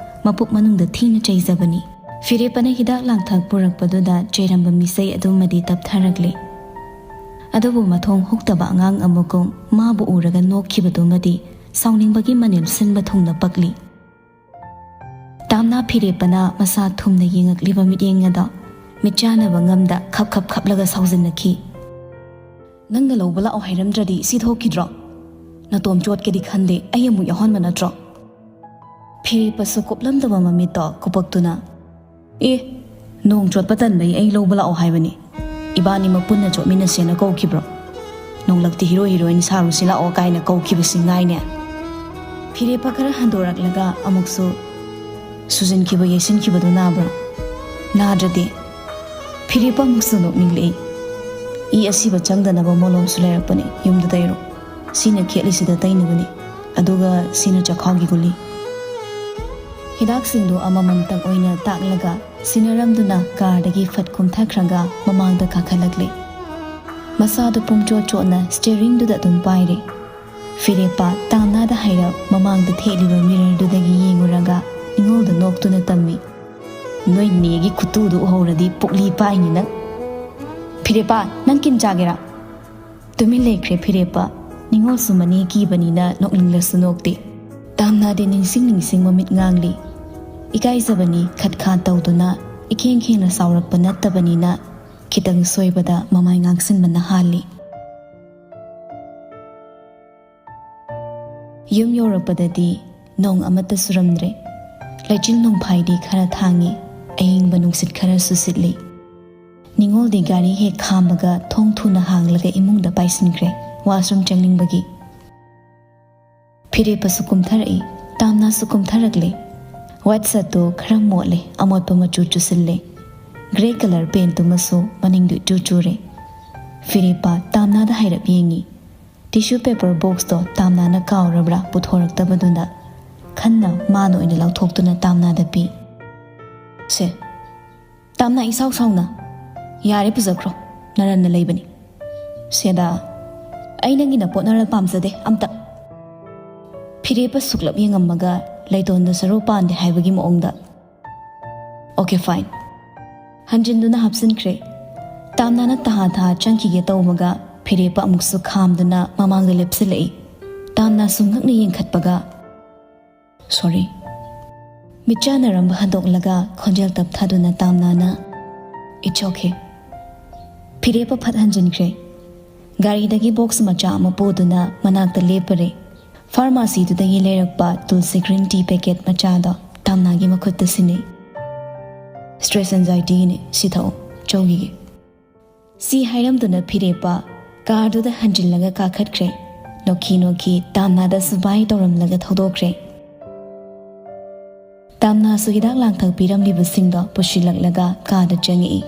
ꯃꯄꯨꯛ ꯃꯅꯨꯡꯗ ꯊꯤꯅ ꯆꯩꯖꯕꯅꯤ꯫ ꯐꯤꯔꯦꯞꯄꯅ ꯍꯤꯗꯥꯛ ꯂꯥꯡꯊꯛ ꯄꯨꯔꯛꯄꯗꯨꯗ ꯆꯩꯔꯝꯕ ꯃꯤꯁꯩ ꯑꯗꯨꯃꯗꯤ ꯇꯞꯊꯔꯛꯂꯦ꯫ ꯑꯗꯨꯕꯨ ꯃꯊꯣꯡ ꯍꯨꯛꯇꯕ ꯑꯉꯥꯡ ꯑꯃꯒꯨꯝ ꯃꯥꯕꯨ ꯎꯔꯒ ꯅꯣꯛꯈꯤꯕꯗꯨꯃꯗꯤ ꯁꯥꯎꯅꯤꯡꯕꯒꯤ ꯃꯅꯤꯜ ꯁꯤꯟꯕ ꯊꯨꯡꯅ ꯄꯛꯂꯤ꯫ ꯇꯥꯝꯅꯥ ꯐꯤꯔꯦꯞꯄꯅ ꯃꯁꯥ ꯊꯨꯝꯅ ꯌꯦꯡꯉꯛꯂꯤꯕ ꯃꯤꯠꯌꯦꯡ ꯑꯗꯣ ꯃꯤꯠꯆꯥꯟꯅꯕ ꯉꯝꯗ ꯈꯞ ꯈꯞ ꯈꯞꯂꯒ ꯁꯥꯎꯖꯤꯟꯅꯈꯤ꯫ "ꯅꯪꯅ ꯂꯧꯕ ꯂꯥꯛꯑꯣ ꯍꯥꯏꯔꯝꯗ꯭ꯔꯗꯤ ꯁꯤ ꯊꯣꯛꯈꯤꯗ꯭ꯔꯣ? ꯅꯇꯣꯝ ꯆꯣꯠꯀꯦꯗꯤ ꯈꯟꯗꯦ, ꯑꯩ ꯑꯃꯨꯛ ꯌꯥꯎꯍꯟꯕ ꯅꯠꯇ꯭ꯔꯣ?" ꯐꯤꯔꯦꯞꯄꯁꯨ ꯀꯨꯞꯂꯝꯗꯕ ꯃꯃꯤꯠꯇꯣ ꯀꯨꯞꯄꯛꯇꯨꯅ, "ꯑꯦ, ꯅꯣꯡ ꯆꯣꯠꯄ ꯇꯟꯕꯩ ꯑꯩ ꯂꯧꯕ ꯂꯥꯛꯑꯣ ꯍꯥꯏꯕꯅꯤ꯫ ꯏꯕꯥꯅꯤꯃꯛ ꯄꯨꯟꯅ ꯆꯣꯠꯃꯤꯟꯅꯁꯦꯅ ꯀꯧꯈꯤꯕ꯭ꯔꯣ? ꯅꯣꯡꯂꯛꯇꯤ ꯍꯤꯔꯣ ꯍꯤꯔꯣꯏꯟ ꯁꯥꯔꯨꯁꯤ ꯂꯥꯛꯑꯣ ꯀꯥꯏꯅ ꯀꯧꯈꯤꯕꯁꯤ ꯉꯥꯏꯅꯦ?" ꯐꯤꯔꯦꯞꯄ ꯈꯔ ꯍꯟꯗꯣꯔꯛꯂꯒ ꯑꯃꯨꯛꯁꯨ ꯁꯨꯖꯤꯟꯈꯤꯕ ꯌꯩꯁꯤꯟꯈꯤꯕꯗꯨ ꯅꯥꯕ꯭ꯔꯥ? ꯅꯥꯗ꯭ꯔꯗꯤ꯫ ꯐꯤꯔꯦꯞꯄ ꯑꯃꯨꯛꯁꯨ ꯅꯣꯛꯅꯤꯡꯂꯛꯏ꯫ "ꯏ ꯑꯁꯤꯕ ꯆꯪꯗꯅꯕ ꯃꯣꯂꯣꯝꯁꯨ ꯂꯩꯔꯛꯄꯅꯤ, ꯌꯨꯝꯗ ꯇꯩꯔꯣ꯫ ꯁꯤꯅ ꯈꯦꯠꯂꯤꯁꯤꯗ ꯇꯩꯅꯕꯅꯤ, ꯑꯗꯨꯒ ꯁꯤꯅ ꯆꯈꯥꯎꯒꯤ ꯒꯨꯂꯤ꯫" ꯍꯤꯗꯥꯛꯁꯤꯡꯗꯨ ꯑꯃꯃꯝꯇꯪ ꯑꯣꯏꯅ ꯇꯥꯛꯂꯒ ꯁꯤꯟꯅꯔꯝꯗꯨꯅ ꯀꯥꯔꯗꯒꯤ ꯐꯠ ꯀꯨꯝꯊꯈ꯭ꯔꯒ ꯃꯃꯥꯡꯗ ꯀꯥꯈꯠꯂꯛꯂꯦ꯫ ꯃꯁꯥꯗꯨ ꯄꯨꯝꯆꯣꯠ ꯆꯣꯠꯅ ꯁ꯭ꯇꯤꯌꯔꯤꯡꯗꯨꯗ ꯑꯗꯨꯝ ꯄꯥꯏꯔꯦ꯫ ꯐꯤꯔꯦꯞꯄ ꯇꯥꯝꯅꯥꯗ ꯍꯥꯏꯔꯞ ꯃꯃꯥꯡꯗ ꯊꯦꯠꯂꯤꯕ ꯃꯤꯔꯔꯗꯨꯗꯒꯤ ꯌꯦꯡꯉꯨꯔꯒ ꯅꯤꯉꯣꯜꯗ ꯅꯣꯛꯇꯨꯅ ꯇꯝꯃꯤ, "ꯅꯣꯏ ꯅꯦꯒꯤ ꯈꯨꯇꯨꯗꯨ ꯎꯍꯧꯔꯗꯤ ꯄꯨꯛꯂꯤ ꯄꯥꯏꯅꯤ ꯅꯪ꯫ ꯐꯤꯔꯦꯞꯄ, ꯅꯪ ꯀꯤꯟ ꯆꯥꯒꯦꯔꯥ?" ꯇꯨꯃꯤꯟ ꯂꯩꯈ꯭ꯔꯦ ꯐꯤꯔꯦꯞꯄ꯫ ꯅꯤꯉꯣꯜꯁꯨ ꯃꯅꯦ ꯀꯤꯕꯅꯤꯅ ꯅꯣꯛꯅꯤꯡꯂꯁꯨ ꯅꯣꯛꯇꯦ꯫ ꯇꯥꯝꯅꯥꯗꯤ ꯅꯤꯡꯁꯤꯡ ꯅꯤꯡꯁꯤꯡ ꯃꯃꯤꯠ ꯉꯥꯡꯂꯤ꯫ ꯏꯀꯥꯏꯖꯕꯅꯤ ꯈꯠ ꯈꯥ ꯇꯧꯗꯨꯅ ꯏꯈꯦꯡ ꯈꯦꯡꯅ ꯁꯥꯎꯔꯛꯄ ꯅꯠꯇꯕꯅꯤꯅ ꯈꯤꯇꯪ ꯁꯣꯏꯕꯗ ꯃꯃꯥꯏ ꯉꯥꯡꯁꯤꯟꯕꯅ ꯍꯥꯜꯂꯤ꯫ ꯌꯨꯝ ꯌꯧꯔꯛꯄꯗꯗꯤ ꯅꯣꯡ ꯑꯃꯠꯇ ꯆꯨꯔꯝꯗ꯭ꯔꯦ꯫ ꯂꯩꯆꯤꯜ ꯅꯣꯡꯐꯥꯏꯗꯤ ꯈꯔ ꯊꯥꯡꯉꯤ, ꯑꯏꯪꯕ ꯅꯨꯡꯁꯤꯠ ꯈꯔꯁꯨ ꯁꯤꯠꯂꯤ꯫ ꯅꯤꯉꯣꯜꯗꯤ ꯒꯥꯔꯤ ꯍꯦꯛ ꯈꯥꯝꯕꯒ ꯊꯣꯡ ꯊꯨꯅ ꯍꯥꯡꯂꯒ ꯏꯃꯨꯡꯗ ꯄꯥꯏꯁꯤꯟꯈ꯭ꯔꯦ, ꯋꯥꯁꯔꯨꯝ ꯆꯪꯅꯤꯡꯕꯒꯤ꯫ ꯐꯤꯔꯦꯞꯄꯁꯨ ꯀꯨꯝꯊꯔꯛꯏ, ꯇꯥꯝꯅꯥꯁꯨ ꯀꯨꯝꯊꯔꯛꯂꯦ꯫ ꯋꯥꯏꯠ ꯁꯔꯠꯇꯨ ꯈꯔ ꯃꯣꯠꯂꯦ, ꯑꯃꯣꯠꯄ ꯃꯆꯨ ꯆꯨꯁꯤꯜꯂꯦ꯫ ꯒ꯭ꯔꯦ ꯀꯂꯔ ꯄꯦꯟꯠꯇꯨꯃꯁꯨ ꯃꯅꯤꯡꯗꯨ ꯏꯆꯨ ꯆꯨꯔꯦ꯫ ꯐꯤꯔꯦꯞꯄ ꯇꯥꯝꯅꯥꯗ ꯍꯥꯏꯔꯞ ꯌꯦꯡꯉꯤ꯫ ꯇꯤꯁꯨ ꯄꯦꯄꯔ ꯕꯣꯛꯁꯇꯣ ꯇꯥꯝꯅꯥꯅ ꯀꯥꯎꯔꯕ꯭ꯔꯥ ꯄꯨꯊꯣꯔꯛꯇꯕꯗꯨꯅ ꯈꯟꯅ ꯃꯥꯅ ꯑꯣꯏꯅ ꯂꯧꯊꯣꯛꯇꯨꯅ ꯇꯥꯝꯅꯥꯗ ꯄꯤ꯫ "ꯁꯦ, ꯇꯥꯝꯅꯥ ꯏꯁꯥꯎ ꯁꯥꯎꯅ꯫ ꯌꯥꯔꯦ, ꯄꯨꯖꯈ꯭ꯔꯣ꯫ ꯅꯔꯟꯅ ꯂꯩꯕꯅꯤ꯫ ꯁꯦꯗꯥ, ꯑꯩ ꯅꯪꯒꯤ ꯅꯄꯣꯠ ꯅꯔꯜ ꯄꯥꯝꯖꯗꯦ ꯑꯝꯇ꯫" ꯐꯤꯔꯦꯞꯄ ꯁꯨꯛꯂꯞ ꯌꯦꯡꯉꯝꯃꯒ ꯂꯩꯇꯣꯟꯗ ꯁꯔꯨ ꯄꯥꯟꯗꯦ ꯍꯥꯏꯕꯒꯤ ꯃꯑꯣꯡꯗ, "ꯑꯣꯀꯦ, ꯐꯥꯏꯟ꯫" ꯍꯟꯖꯤꯟꯗꯨꯅ ꯍꯥꯞꯆꯤꯟꯈ꯭ꯔꯦ꯫ ꯇꯥꯝꯅꯥꯅ ꯇꯍꯥ ꯊꯥ ꯆꯪꯈꯤꯒꯦ ꯇꯧꯕꯒ ꯐꯤꯔꯦꯞꯄ ꯑꯃꯨꯛꯁꯨ ꯈꯥꯝꯗꯨꯅ ꯃꯃꯥꯡꯗ ꯂꯦꯞꯁꯤꯜꯂꯛꯏ꯫ ꯇꯥꯝꯅꯥꯁꯨ ꯉꯛꯅ ꯌꯦꯡꯈꯠꯄꯒ, "ꯁꯣꯔꯤ꯫" ꯃꯤꯠꯆꯥꯟꯅꯔꯝꯕ ꯍꯟꯗꯣꯛꯂꯒ ꯈꯣꯟꯖꯦꯜ ꯇꯞꯊꯗꯨꯅ ꯇꯥꯝꯅꯥꯅ, "It's okay꯫" ꯐꯤꯔꯦꯞꯄ ꯐꯠ ꯍꯟꯖꯤꯟꯈ꯭ꯔꯦ꯫ ꯒꯥꯔꯤꯗꯒꯤ ꯕꯣꯛꯁ ꯃꯆꯥ ꯑꯃ ꯄꯨꯗꯨꯅ ꯃꯅꯥꯛꯇ ꯂꯦꯞꯄꯔꯦ꯫ ꯐꯥꯔꯃꯥꯁꯤꯗꯨꯗꯒꯤ ꯂꯩꯔꯛꯄ ꯇꯨꯜꯁꯤ ꯒ꯭ꯔꯤꯟ ꯇꯤ ꯄꯦꯀꯦꯠ ꯃꯆꯥꯗꯣ ꯇꯥꯝꯅꯥꯒꯤ ꯃꯈꯨꯠꯇ ꯁꯤꯟꯅꯩ꯫ "ꯁ꯭ꯇ꯭ꯔꯦꯁ ꯑꯦꯟꯖꯥꯏꯇꯤꯒꯤꯅꯤ, ꯁꯤ ꯊꯛꯎ, ꯆꯧꯈꯤꯒꯦ꯫" ꯁꯤ ꯍꯥꯏꯔꯝꯗꯨꯅ ꯐꯤꯔꯦꯞꯄ ꯀꯥꯔꯗꯨꯗ ꯍꯟꯖꯤꯜꯂꯒ ꯀꯥꯈꯠꯈ꯭ꯔꯦ꯫ ꯅꯣꯛꯈꯤ ꯅꯣꯛꯈꯤ ꯇꯥꯝꯅꯥꯗꯁꯨ ꯕꯥꯏ ꯇꯧꯔꯝꯂꯒ ꯊꯧꯗꯣꯛꯈ꯭ꯔꯦ꯫ ꯇꯥꯝꯅꯥꯁꯨ ꯍꯤꯗꯥꯛ ꯂꯥꯡꯊꯛ ꯄꯤꯔꯝꯂꯤꯕꯁꯤꯡꯗꯣ ꯄꯨꯁꯤꯜꯂꯛꯂꯒ ꯀꯥꯗ ꯆꯪꯉꯛꯏ꯫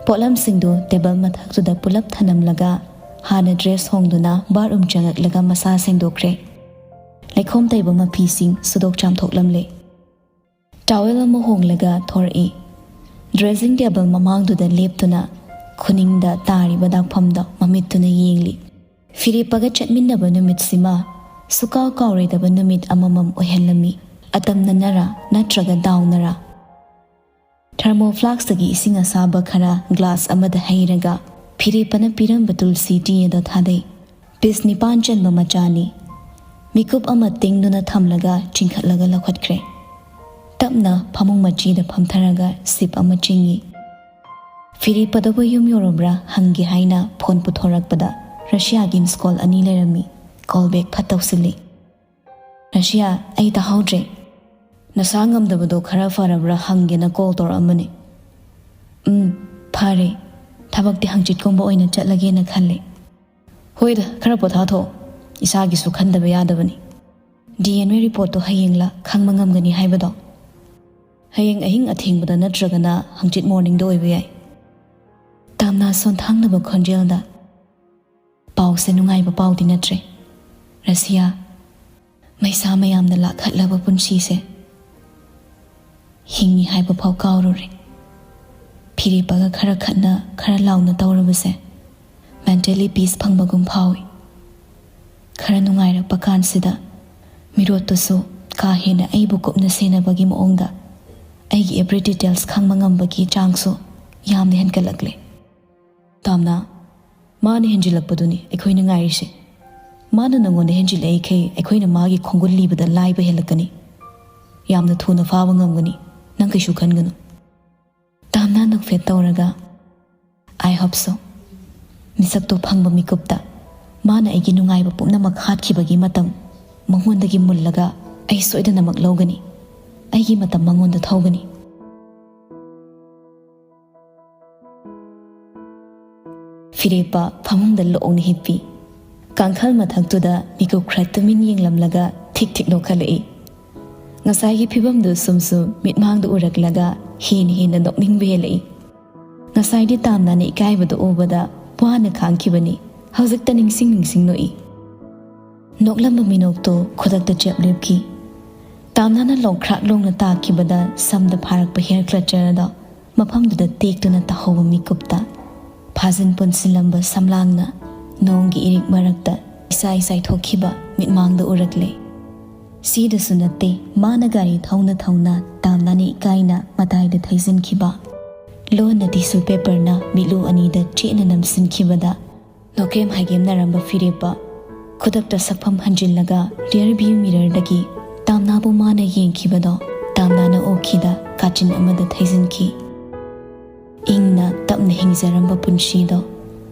ꯄꯣꯠꯂꯝꯁꯤꯡꯗꯨ ꯇꯦꯕꯜ ꯃꯊꯛꯇꯨꯗ ꯄꯨꯂꯞ ꯊꯅꯝꯂꯒ ꯍꯥꯟꯅ ꯗ꯭ꯔꯦꯁ ꯍꯣꯡꯗꯨꯅ ꯕꯥꯠꯔꯨꯝ ꯆꯪꯉꯛꯂꯒ ꯃꯁꯥ ꯁꯦꯡꯗꯣꯛꯈ꯭ꯔꯦ꯫ ꯂꯩꯈꯣꯝ ꯇꯩꯕ ꯃꯐꯤꯁꯤꯡ ꯁꯨꯗꯣꯛ ꯆꯥꯝꯊꯣꯛꯂꯝꯂꯦ꯫ ꯇꯥꯋꯦꯜ ꯑꯃ ꯍꯣꯡꯂꯒ ꯊꯣꯔꯛꯏ꯫ ꯗ꯭ꯔꯦꯁꯤꯡ ꯇꯦꯕꯜ ꯃꯃꯥꯡꯗꯨꯗ ꯂꯦꯞꯇꯨꯅ ꯈꯨꯅꯤꯡꯗ ꯇꯥꯔꯤꯕ ꯗꯥꯛꯐꯝꯗꯣ ꯃꯃꯤꯠꯇꯨꯅ ꯌꯦꯡꯂꯤ꯫ ꯐꯤꯔꯦꯞꯄꯒ ꯆꯠꯃꯤꯟꯅꯕ ꯅꯨꯃꯤꯠꯁꯤꯃ ꯁꯨꯀꯥꯎ ꯀꯥꯎꯔꯣꯏꯗꯕ ꯅꯨꯃꯤꯠ ꯑꯃꯃꯝ ꯑꯣꯏꯍꯜꯂꯝꯃꯤ꯫ ꯑꯇꯝꯅꯅꯔꯥ ꯅꯠꯇ꯭ꯔꯒ ꯗꯥꯎꯅꯔꯥ? ꯊꯔꯃꯣ ꯐ꯭ꯂꯥꯛꯁꯇꯒꯤ ꯏꯁꯤꯡ ꯑꯁꯥꯕ ꯈꯔ ꯒ꯭ꯂꯥꯁ ꯑꯃꯗ ꯍꯩꯔꯒ ꯐꯤꯔꯦꯞꯄꯅ ꯄꯤꯔꯝꯕ ꯇꯨꯜꯁꯤ ꯇꯤ ꯑꯗꯣ ꯊꯥꯗꯩ꯫ ꯄꯤꯁ ꯅꯤꯄꯥꯟ ꯆꯟꯕ ꯃꯆꯥꯅꯤ꯫ ꯃꯤꯀꯨꯞ ꯑꯃ ꯇꯤꯡꯗꯨꯅ ꯊꯝꯂꯒ ꯆꯤꯡꯈꯠꯂꯒ ꯂꯧꯈꯠꯈ꯭ꯔꯦ꯫ ꯇꯞꯅ ꯐꯃꯨꯡ ꯃꯆꯤꯗ ꯐꯝꯊꯔꯒ ꯁꯤꯞ ꯑꯃ ꯆꯤꯡꯏ꯫ ꯐꯤꯔꯦꯞꯄꯗꯕꯨ ꯌꯨꯝ ꯌꯧꯔꯕ꯭ꯔꯥ ꯍꯪꯒꯦ ꯍꯥꯏꯅ ꯐꯣꯟ ꯄꯨꯊꯣꯔꯛꯄꯗ ꯔꯁꯤꯌꯥꯒꯤ ꯃꯤꯁ ꯀꯣꯜ ꯑꯅꯤ ꯂꯩꯔꯝꯃꯤ꯫ ꯀꯣꯜ ꯕꯦꯛ ꯐꯠ ꯇꯧꯁꯤꯜꯂꯤ꯫ "ꯔꯁꯤꯌꯥ, ꯑꯩ ꯇꯥꯍꯧꯗ꯭ꯔꯦ꯫ ꯅꯁꯥ ꯉꯝꯗꯕꯗꯣ ꯈꯔ ꯐꯔꯕ꯭ꯔꯥ ꯍꯪꯒꯦꯅ ꯀꯣꯜ ꯇꯧꯔꯛꯑꯝꯕꯅꯤ꯫" "ꯎꯝ, ꯐꯔꯦ꯫ ꯊꯕꯛꯇꯤ ꯍꯪꯆꯤꯠꯀꯨꯝꯕ ꯑꯣꯏꯅ ꯆꯠꯂꯒꯦꯅ ꯈꯜꯂꯦ꯫" "ꯍꯣꯏꯗ, ꯈꯔ ꯄꯣꯊꯥꯊꯣꯛꯑꯣ꯫ ꯏꯁꯥꯒꯤꯁꯨ ꯈꯟꯗꯕ ꯌꯥꯗꯕꯅꯤ꯫ ꯗꯤ ꯑꯦꯟ ꯑꯦ ꯔꯤꯄꯣꯔꯠꯇꯣ ꯍꯌꯦꯡꯂ ꯈꯪꯕ ꯉꯝꯒꯅꯤ ꯍꯥꯏꯕꯗꯣ?" "ꯍꯌꯦꯡ ꯑꯍꯤꯡ ꯑꯊꯦꯡꯕꯗ ꯅꯠꯇ꯭ꯔꯒꯅ ꯍꯪꯆꯤꯠ ꯃꯣꯔꯅꯤꯡꯗ ꯑꯣꯏꯕ ꯌꯥꯏ꯫" ꯇꯥꯝꯅꯥ ꯁꯣꯟꯊꯥꯡꯅꯕ ꯈꯣꯟꯖꯦꯜꯗ, "ꯄꯥꯎꯁꯦ ꯅꯨꯡꯉꯥꯏꯕ ꯄꯥꯎꯗꯤ ꯅꯠꯇ꯭ꯔꯦ, ꯔꯁꯤꯌꯥ꯫ ꯃꯩꯁꯥ ꯃꯌꯥꯝꯅ ꯂꯥꯛꯈꯠꯂꯕ ꯄꯨꯟꯁꯤꯁꯦ ꯍꯤꯡꯉꯤ ꯍꯥꯏꯕ ꯐꯥꯎ ꯀꯥꯎꯔꯨꯔꯦ꯫ ꯐꯤꯔꯦꯞꯄꯒ ꯈꯔ ꯈꯠꯅ ꯈꯔ ꯂꯥꯎꯅ ꯇꯧꯔꯕꯁꯦ ꯃꯦꯟꯇꯦꯜꯂꯤ ꯄꯤꯁ ꯐꯪꯕꯒꯨꯝ ꯐꯥꯎꯏ꯫ ꯈꯔ ꯅꯨꯡꯉꯥꯏꯔꯛꯄ ꯀꯥꯟꯁꯤꯗ ꯃꯤꯔꯣꯠꯇꯨꯁꯨ ꯀꯥ ꯍꯦꯟꯅ ꯑꯩꯕꯨ ꯀꯨꯞꯅ ꯁꯦꯟꯅꯕꯒꯤ ꯃꯑꯣꯡꯗ ꯑꯩꯒꯤ ꯑꯦꯕ꯭ꯔꯤ ꯗꯤꯇꯦꯜꯁ ꯈꯪꯕ ꯉꯝꯕꯒꯤ ꯆꯥꯡꯁꯨ ꯌꯥꯝꯅ ꯍꯦꯟꯒꯠꯂꯛꯂꯦ꯫" "ꯇꯥꯝꯅꯥ, ꯃꯥꯅ ꯍꯦꯟꯖꯤꯜꯂꯛꯄꯗꯨꯅꯤ ꯑꯩꯈꯣꯏꯅ ꯉꯥꯏꯔꯤꯁꯦ꯫ ꯃꯥꯅ ꯅꯪꯉꯣꯟꯗ ꯍꯦꯟꯖꯤꯜꯂꯛꯏꯈꯩ ꯑꯩꯈꯣꯏꯅ ꯃꯥꯒꯤ ꯈꯣꯡꯒꯨꯜ ꯂꯤꯕꯗ ꯂꯥꯏꯕ ꯍꯦꯜꯂꯛꯀꯅꯤ꯫ ꯌꯥꯝꯅ ꯊꯨꯅ ꯐꯥꯕ ꯉꯝꯒꯅꯤ꯫ ꯅꯪ ꯀꯩꯁꯨ ꯈꯟꯒꯅꯨ꯫" ꯇꯥꯝꯅꯥ ꯅꯣꯛꯐꯦꯠ ꯇꯧꯔꯒ, "I hope so꯫ ꯃꯤꯁꯛꯇꯣ ꯐꯪꯕ ꯃꯤꯀꯨꯞꯇ ꯃꯥꯅ ꯑꯩꯒꯤ ꯅꯨꯡꯉꯥꯏꯕ ꯄꯨꯝꯅꯃꯛ ꯍꯥꯠꯈꯤꯕꯒꯤ ꯃꯇꯝ ꯃꯉꯣꯟꯗꯒꯤ ꯃꯨꯜꯂꯒ ꯑꯩ ꯁꯣꯏꯗꯅꯃꯛ ꯂꯧꯒꯅꯤ꯫ ꯑꯩꯒꯤ ꯃꯇꯝ ꯃꯉꯣꯟꯗ ꯊꯧꯒꯅꯤ꯫" ꯐꯤꯔꯦꯞꯄ ꯐꯃꯨꯡꯗ ꯂꯣꯡꯅ ꯍꯤꯞꯄꯤ꯫ ꯀꯥꯡꯈꯜ ꯃꯊꯛꯇꯨꯗ ꯃꯤꯀꯨꯞ ꯈꯔ ꯇꯨꯃꯤꯟ ꯌꯦꯡꯂꯝꯂꯒ ꯊꯤꯛ ꯊꯤꯛ ꯅꯣꯛꯈꯠꯂꯛꯏ꯫ ꯉꯁꯥꯏꯒꯤ ꯐꯤꯕꯝꯗꯨ ꯁꯨꯝ ꯁꯨꯝ ꯃꯤꯠꯃꯥꯡꯗ ꯎꯔꯛꯂꯒ ꯍꯦꯟꯅ ꯍꯦꯟꯅ ꯅꯣꯛꯅꯤꯡꯕ ꯍꯦꯜꯂꯛꯏ꯫ ꯉꯁꯥꯏꯗꯤ ꯇꯥꯝꯅꯥꯅ ꯏꯀꯥꯏꯕꯗꯨ ꯎꯕꯗ ꯋꯥꯅ ꯈꯥꯡꯈꯤꯕꯅꯤ꯫ ꯍꯧꯖꯤꯛꯇ ꯅꯤꯡꯁꯤꯡ ꯅꯤꯡꯁꯤꯡ ꯅꯣꯛꯏ꯫ ꯅꯣꯛꯂꯝꯕ ꯃꯤꯅꯣꯛꯇꯨ ꯈꯨꯗꯛꯇ ꯆꯦꯞ ꯂꯦꯞꯈꯤ꯫ ꯇꯥꯝꯅꯥꯅ ꯂꯣꯡꯈ꯭ꯔꯥꯛ ꯂꯣꯡꯅ ꯇꯥꯛꯈꯤꯕꯗ ꯁꯝꯗ ꯐꯥꯔꯛꯄ ꯍꯦꯌꯔ ꯀ꯭ꯂꯆꯔ ꯑꯗꯣ ꯃꯐꯝꯗꯨꯗ ꯇꯦꯛꯇꯨꯅ ꯇꯥꯍꯧꯕ ꯃꯤꯀꯨꯞꯇ ꯐꯥꯖꯤꯟ ꯄꯨꯟꯁꯤꯜꯂꯝꯕ ꯁꯝꯂꯥꯡꯅ ꯅꯣꯡꯒꯤ ꯏꯔꯤꯛ ꯃꯔꯛꯇ ꯏꯁꯥꯏ ꯆꯥꯏꯊꯣꯛꯈꯤꯕ ꯃꯤꯠꯃꯥꯡꯗ ꯎꯔꯛꯂꯦ꯫ ꯁꯤꯗꯁꯨ ꯅꯠꯇꯦ, ꯃꯥꯅ ꯒꯥꯔꯤ ꯊꯧꯅ ꯊꯧꯅ ꯇꯥꯝꯅꯥꯅ ꯏꯀꯥꯏꯅ ꯃꯇꯥꯏꯗ ꯊꯩꯖꯤꯟꯈꯤꯕ꯫ ꯂꯣꯟꯅ ꯇꯤꯁꯨ ꯄꯦꯄꯔꯅ ꯃꯤꯠꯂꯨ ꯑꯅꯤꯗ ꯆꯦꯠꯅ ꯅꯝꯁꯤꯟꯈꯤꯕꯗ ꯅꯣꯀ꯭ꯔꯦꯝ ꯍꯥꯏꯒꯦꯝꯅꯔꯝꯕ ꯐꯤꯔꯦꯞꯄ ꯈꯨꯗꯛꯇ ꯁꯛꯐꯝ ꯍꯟꯖꯤꯜꯂꯒ ꯔꯤꯌꯔ ꯚ꯭ꯌꯨ ꯃꯤꯔꯔꯗꯒꯤ ꯇꯥꯝꯅꯥꯕꯨ ꯃꯥꯅ ꯌꯦꯡꯈꯤꯕꯗꯣ ꯇꯥꯝꯅꯥꯅ ꯑꯣꯛꯈꯤꯗ ꯀꯥꯆꯤꯟ ꯑꯃꯗ ꯊꯩꯖꯤꯟꯈꯤ꯫ ꯏꯪꯅ ꯇꯞꯅ ꯍꯤꯡꯖꯔꯝꯕ ꯄꯨꯟꯁꯤꯗꯣ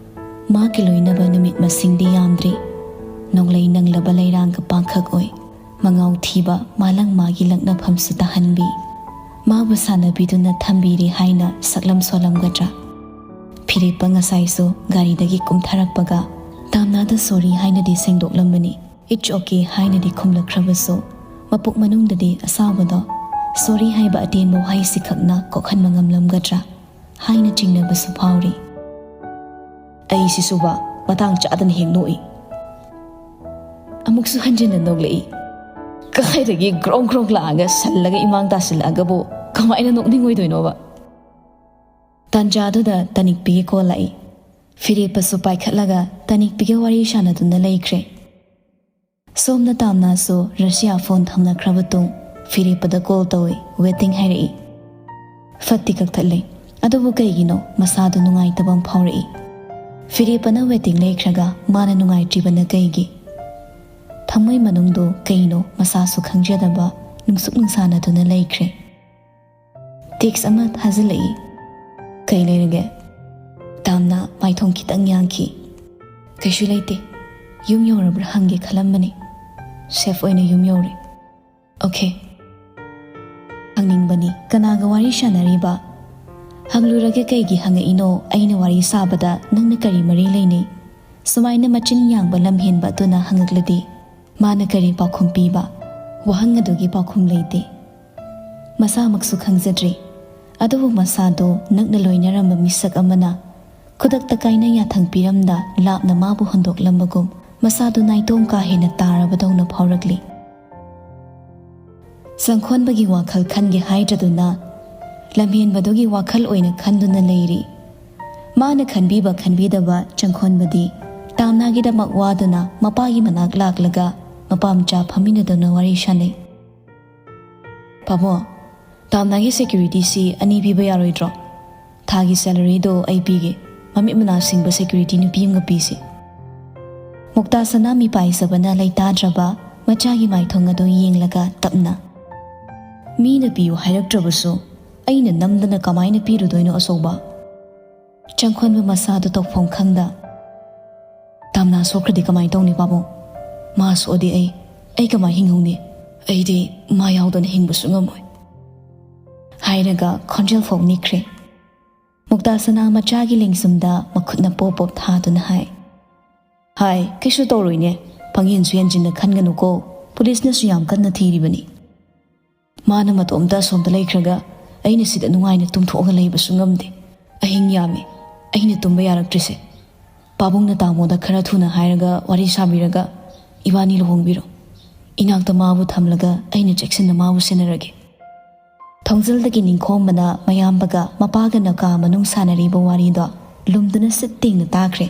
ꯃꯥꯒꯤ ꯂꯣꯏꯅꯕ ꯅꯨꯃꯤꯠ ꯃꯁꯤꯡꯗꯤ ꯌꯥꯝꯗ꯭ꯔꯤ꯫ ꯅꯣꯡꯂꯩ ꯅꯪꯂꯕ ꯂꯩꯔꯥꯡꯒ ꯄꯥꯡꯈꯛ ꯑꯣꯏ꯫ ꯃꯉꯥꯎ ꯊꯤꯕ ꯃꯥꯂꯪ ꯃꯥꯒꯤ ꯂꯛꯅꯐꯝꯁꯨ ꯇꯥꯍꯟꯕꯤ꯫ ꯃꯥꯕꯨ ꯁꯥꯟꯅꯕꯤꯗꯨꯅ ꯊꯝꯕꯤꯔꯦ ꯍꯥꯏꯅ ꯁꯛꯂꯝ ꯁꯣꯜꯂꯝꯒꯗ꯭ꯔꯥ? ꯐꯤꯔꯦꯞꯄ ꯉꯁꯥꯏꯁꯨ ꯒꯥꯔꯤꯗꯒꯤ ꯀꯨꯝꯊꯔꯛꯄꯒ ꯇꯥꯝꯅꯥꯗ "ꯁꯣꯔꯤ" ꯍꯥꯏꯅꯗꯤ ꯁꯦꯡꯗꯣꯛꯂꯝꯕꯅꯤ꯫ "It's okay" ꯍꯥꯏꯅꯗꯤ ꯈꯨꯝꯂꯛꯈ꯭ꯔꯕꯁꯨ ꯃꯄꯨꯛ ꯃꯅꯨꯡꯗꯗꯤ ꯑꯁꯥꯎꯕꯗꯣ "ꯁꯣꯔꯤ" ꯍꯥꯏꯕ ꯑꯇꯦꯟꯕ ꯋꯥꯍꯩꯁꯤꯈꯛꯅ ꯀꯣꯛꯍꯟꯕ ꯉꯝꯂꯝꯒꯗ꯭ꯔꯥ ꯍꯥꯏꯅ ꯆꯤꯡꯅꯕꯁꯨ ꯐꯥꯎꯔꯤ꯫ ꯑꯩꯁꯤꯁꯨꯕ ꯃꯇꯥꯡ ꯆꯥꯗꯅ ꯍꯦꯛ ꯅꯣꯛꯏ꯫ ꯑꯃꯨꯛꯁꯨ ꯍꯟꯖꯤꯟꯅ ꯅꯣꯛꯂꯛꯏ꯫ ꯀꯗꯥꯏꯗꯒꯤ ꯒ꯭ꯔꯣꯡ ꯒ꯭ꯔꯣꯡ ꯂꯥꯛꯑꯒ ꯁꯜꯂꯒ ꯏꯃꯥꯡ ꯇꯥꯁꯤꯜꯂꯛꯑꯒꯕꯨ ꯀꯃꯥꯏꯅ ꯅꯣꯛꯅꯤꯡꯉꯣꯏꯗꯣꯏꯅꯣꯕ? ꯇꯥꯟꯖꯥꯗꯨꯗ ꯇꯅꯤꯛꯄꯤꯒꯤ ꯀꯣꯜ ꯂꯥꯛꯏ꯫ ꯐꯤꯔꯦꯞꯄꯁꯨ ꯄꯥꯏꯈꯠꯂꯒ ꯇꯅꯤꯛꯄꯤꯒ ꯋꯥꯔꯤ ꯁꯥꯟꯅꯗꯨꯅ ꯂꯩꯈ꯭ꯔꯦ꯫ ꯁꯣꯝꯗ ꯇꯥꯝꯅꯥꯁꯨ ꯔꯁꯤꯌꯥ ꯐꯣꯟ ꯊꯝꯅꯈ꯭ꯔꯕ ꯇꯨꯡ ꯐꯤꯔꯦꯞꯄꯗ ꯀꯣꯜ ꯇꯧꯏ, "Waiting" ꯍꯥꯏꯔꯛꯏ꯫ ꯐꯠꯇꯤ ꯀꯛꯊꯠꯂꯦ, ꯑꯗꯨꯕꯨ ꯀꯩꯒꯤꯅꯣ ꯃꯁꯥꯗꯨ ꯅꯨꯡꯉꯥꯏꯇꯕ ꯑꯃ ꯐꯥꯎꯔꯛꯏ꯫ ꯐꯤꯔꯦꯞꯄꯅ waiting ꯂꯩꯈ꯭ꯔꯒ ꯃꯥꯅ ꯅꯨꯡꯉꯥꯏꯇ꯭ꯔꯤꯕꯅ ꯀꯩꯒꯤ? ꯊꯃꯣꯏ ꯃꯅꯨꯡꯗꯨ ꯀꯩꯅꯣ ꯃꯁꯥꯁꯨ ꯈꯪꯖꯗꯕ ꯅꯨꯡꯁꯨꯛ ꯅꯨꯡꯁꯥꯅꯗꯨꯅ ꯂꯩꯈ꯭ꯔꯦ꯫ ꯇꯦꯛꯁ ꯑꯃ ꯊꯥꯖꯤꯜꯂꯛꯏ꯫ "ꯀꯩ ꯂꯩꯔꯒꯦ?" ꯇꯥꯝꯅꯥ ꯃꯥꯏꯊꯣꯡ ꯈꯤꯇꯪ ꯌꯥꯡꯈꯤ꯫ "ꯀꯩꯁꯨ ꯂꯩꯇꯦ, ꯌꯨꯝ ꯌꯧꯔꯕ꯭ꯔꯥ ꯍꯪꯒꯦ ꯈꯜꯂꯝꯕꯅꯤ꯫ Safe ꯑꯣꯏꯅ ꯌꯨꯝ ꯌꯧꯔꯦ꯫ Okay꯫ ꯍꯪꯅꯤꯡꯕꯅꯤ, ꯀꯅꯥꯒ ꯋꯥꯔꯤ ꯁꯥꯟꯅꯔꯤꯕ? ꯍꯪꯂꯨꯔꯒ ꯀꯩꯒꯤ ꯍꯪꯉꯛꯏꯅꯣ? ꯑꯩꯅ ꯋꯥꯔꯤ ꯁꯥꯕꯗ ꯅꯪꯅ ꯀꯔꯤ ꯃꯔꯤ ꯂꯩꯅꯩ?" ꯁꯨꯃꯥꯏꯅ ꯃꯆꯤꯟ ꯌꯥꯡꯕ ꯂꯝꯍꯦꯟꯕ ꯑꯗꯨꯅ ꯍꯪꯉꯛꯂꯗꯤ ꯃꯥꯅ ꯀꯔꯤ ꯄꯥꯎꯈꯨꯝ ꯄꯤꯕ? ꯋꯥꯍꯪ ꯑꯗꯨꯒꯤ ꯄꯥꯎꯈꯨꯝ ꯂꯩꯇꯦ꯫ ꯃꯁꯥꯃꯛꯁꯨ ꯈꯪꯖꯗ꯭ꯔꯤ, ꯑꯗꯨꯕꯨ ꯃꯁꯥꯗꯣ ꯅꯛꯅ ꯂꯣꯏꯅꯔꯝꯕ ꯃꯤꯁꯛ ꯑꯃꯅ ꯈꯨꯗꯛꯇ ꯀꯥꯏꯅ ꯌꯥꯊꯪ ꯄꯤꯔꯝꯗ ꯂꯥꯞꯅ ꯃꯥꯕꯨ ꯍꯨꯟꯗꯣꯛꯂꯝꯕꯒꯨꯝ ꯃꯁꯥꯗꯨ ꯅꯥꯏꯇꯣꯝ ꯀꯥ ꯍꯦꯟꯅ ꯇꯥꯔꯕꯗꯧꯅ ꯐꯥꯎꯔꯛꯂꯤ꯫ ꯆꯪꯈꯣꯟꯕꯒꯤ ꯋꯥꯈꯜ ꯈꯟꯒꯦ ꯍꯥꯏꯗ꯭ꯔꯗꯨꯅ ꯂꯝꯍꯦꯟꯕꯗꯨꯒꯤ ꯋꯥꯈꯜ ꯑꯣꯏꯅ ꯈꯟꯗꯨꯅ ꯂꯩꯔꯤ꯫ ꯃꯥꯅ ꯈꯟꯕꯤꯕ ꯈꯟꯕꯤꯗꯕ ꯆꯪꯈꯣꯟꯕꯗꯤ ꯇꯥꯝꯅꯥꯒꯤꯗꯃꯛ ꯋꯥꯗꯨꯅ ꯃꯄꯥꯒꯤ ꯃꯅꯥꯛ ꯂꯥꯛꯂꯒ ꯃꯄꯥ ꯃꯆꯥ ꯐꯝꯃꯤꯟꯅꯗꯨꯅ ꯋꯥꯔꯤ ꯁꯥꯟꯅꯩ꯫ "ꯄꯥꯕꯨꯡ, ꯇꯥꯝꯅꯥꯒꯤ ꯁꯦꯀ꯭ꯌꯨꯔꯤꯇꯤꯁꯤ ꯑꯅꯤ ꯄꯤꯕ ꯌꯥꯔꯣꯏꯗ꯭ꯔꯣ? ꯊꯥꯒꯤ ꯁꯦꯂꯔꯤꯗꯣ ꯑꯩ ꯄꯤꯒꯦ꯫ ꯃꯃꯤꯠ ꯃꯅꯥ ꯁꯤꯡꯕ ꯁꯦꯀ꯭ꯌꯨꯔꯤꯇꯤ ꯅꯨꯄꯤ ꯑꯃꯒ ꯄꯤꯁꯤ꯫" ꯃꯨꯛꯇꯥ ꯁꯅꯥ ꯃꯤꯄꯥꯏꯖꯕꯅ ꯂꯩꯇꯥꯗ꯭ꯔꯕ ꯃꯆꯥꯒꯤ ꯃꯥꯏꯊꯣꯡ ꯑꯗꯨ ꯌꯦꯡꯂꯒ ꯇꯞꯅ, "ꯃꯤꯅ ꯄꯤꯌꯨ ꯍꯥꯏꯔꯛꯇ꯭ꯔꯕꯁꯨ ꯑꯩꯅ ꯅꯝꯗꯅ ꯀꯃꯥꯏꯅ ꯄꯤꯔꯨꯗꯣꯏꯅꯣ ꯑꯆꯧꯕ?" ꯆꯪꯈꯣꯟꯕ ꯃꯁꯥꯗꯨ ꯇꯧꯐꯝ ꯈꯪꯗ, "ꯇꯥꯝꯅꯥ ꯁꯣꯛꯈ꯭ꯔꯗꯤ ꯀꯃꯥꯏꯅ ꯇꯧꯅꯤ ꯄꯥꯕꯨꯡ? ꯃꯥ ꯁꯣꯛꯑꯗꯤ ꯑꯩ, ꯑꯩ ꯀꯃꯥꯏꯅ ꯍꯤꯡꯍꯧꯅꯤ? ꯑꯩꯗꯤ ꯃꯥ ꯌꯥꯎꯗꯅ ꯍꯤꯡꯕꯁꯨ ꯉꯝꯃꯣꯏ," ꯍꯥꯏꯔꯒ ꯈꯣꯟꯖꯦꯜ ꯐꯥꯎ ꯅꯤꯛꯈ꯭ꯔꯦ꯫ ꯃꯨꯛꯇꯥ ꯁꯅꯥ ꯃꯆꯥꯒꯤ ꯂꯦꯡꯖꯨꯝꯗ ꯃꯈꯨꯠꯅ ꯄꯣꯞ ꯄꯣꯞ ꯊꯥꯗꯨꯅ ꯍꯥꯏ, "ꯍꯥꯏ, ꯀꯩꯁꯨ ꯇꯧꯔꯣꯏꯅꯦ꯫ ꯄꯪꯌꯦꯟꯁꯨ ꯌꯦꯟꯁꯤꯟꯅ ꯈꯟꯒꯅꯨꯀꯣ꯫ ꯄꯨꯂꯤꯁꯅꯁꯨ ꯌꯥꯝ ꯀꯟꯅ ꯊꯤꯔꯤꯕꯅꯤ꯫ ꯃꯥꯅ ꯃꯇꯣꯝꯇ ꯑꯁꯣꯝꯗ ꯂꯩꯈ꯭ꯔꯒ ꯑꯩꯅ ꯁꯤꯗ ꯅꯨꯡꯉꯥꯏꯅ ꯇꯨꯝꯊꯣꯛꯑꯒ ꯂꯩꯕꯁꯨ ꯉꯝꯗꯦ꯫ ꯑꯍꯤꯡ ꯌꯥꯝꯃꯤ ꯑꯩꯅ ꯇꯨꯝꯕ ꯌꯥꯔꯛꯇ꯭ꯔꯤꯁꯦ꯫ ꯄꯥꯕꯨꯡꯅ ꯇꯥꯃꯣꯗ ꯈꯔ ꯊꯨꯅ ꯍꯥꯏꯔꯒ ꯋꯥꯔꯤ ꯁꯥꯕꯤꯔꯒ ꯏꯕꯥꯅꯤ ꯂꯨꯍꯣꯡꯕꯤꯔꯣ꯫ ꯏꯅꯥꯛꯇ ꯃꯥꯕꯨ ꯊꯝꯂꯒ ꯑꯩꯅ ꯆꯦꯛꯁꯤꯟꯅ ꯃꯥꯕꯨ ꯁꯦꯟꯅꯔꯒꯦ꯫" ꯊꯣꯡꯖꯤꯜꯗꯒꯤ ꯅꯤꯡꯈꯣꯝꯕꯅ ꯃꯌꯥꯝꯕꯒ ꯃꯄꯥꯒꯅ ꯀꯥ ꯃꯅꯨꯡ ꯁꯥꯟꯅꯔꯤꯕ ꯋꯥꯔꯤꯗꯣ ꯂꯨꯝꯗꯨꯅ ꯁꯤꯠ ꯇꯦꯡꯅ ꯇꯥꯈ꯭ꯔꯦ꯫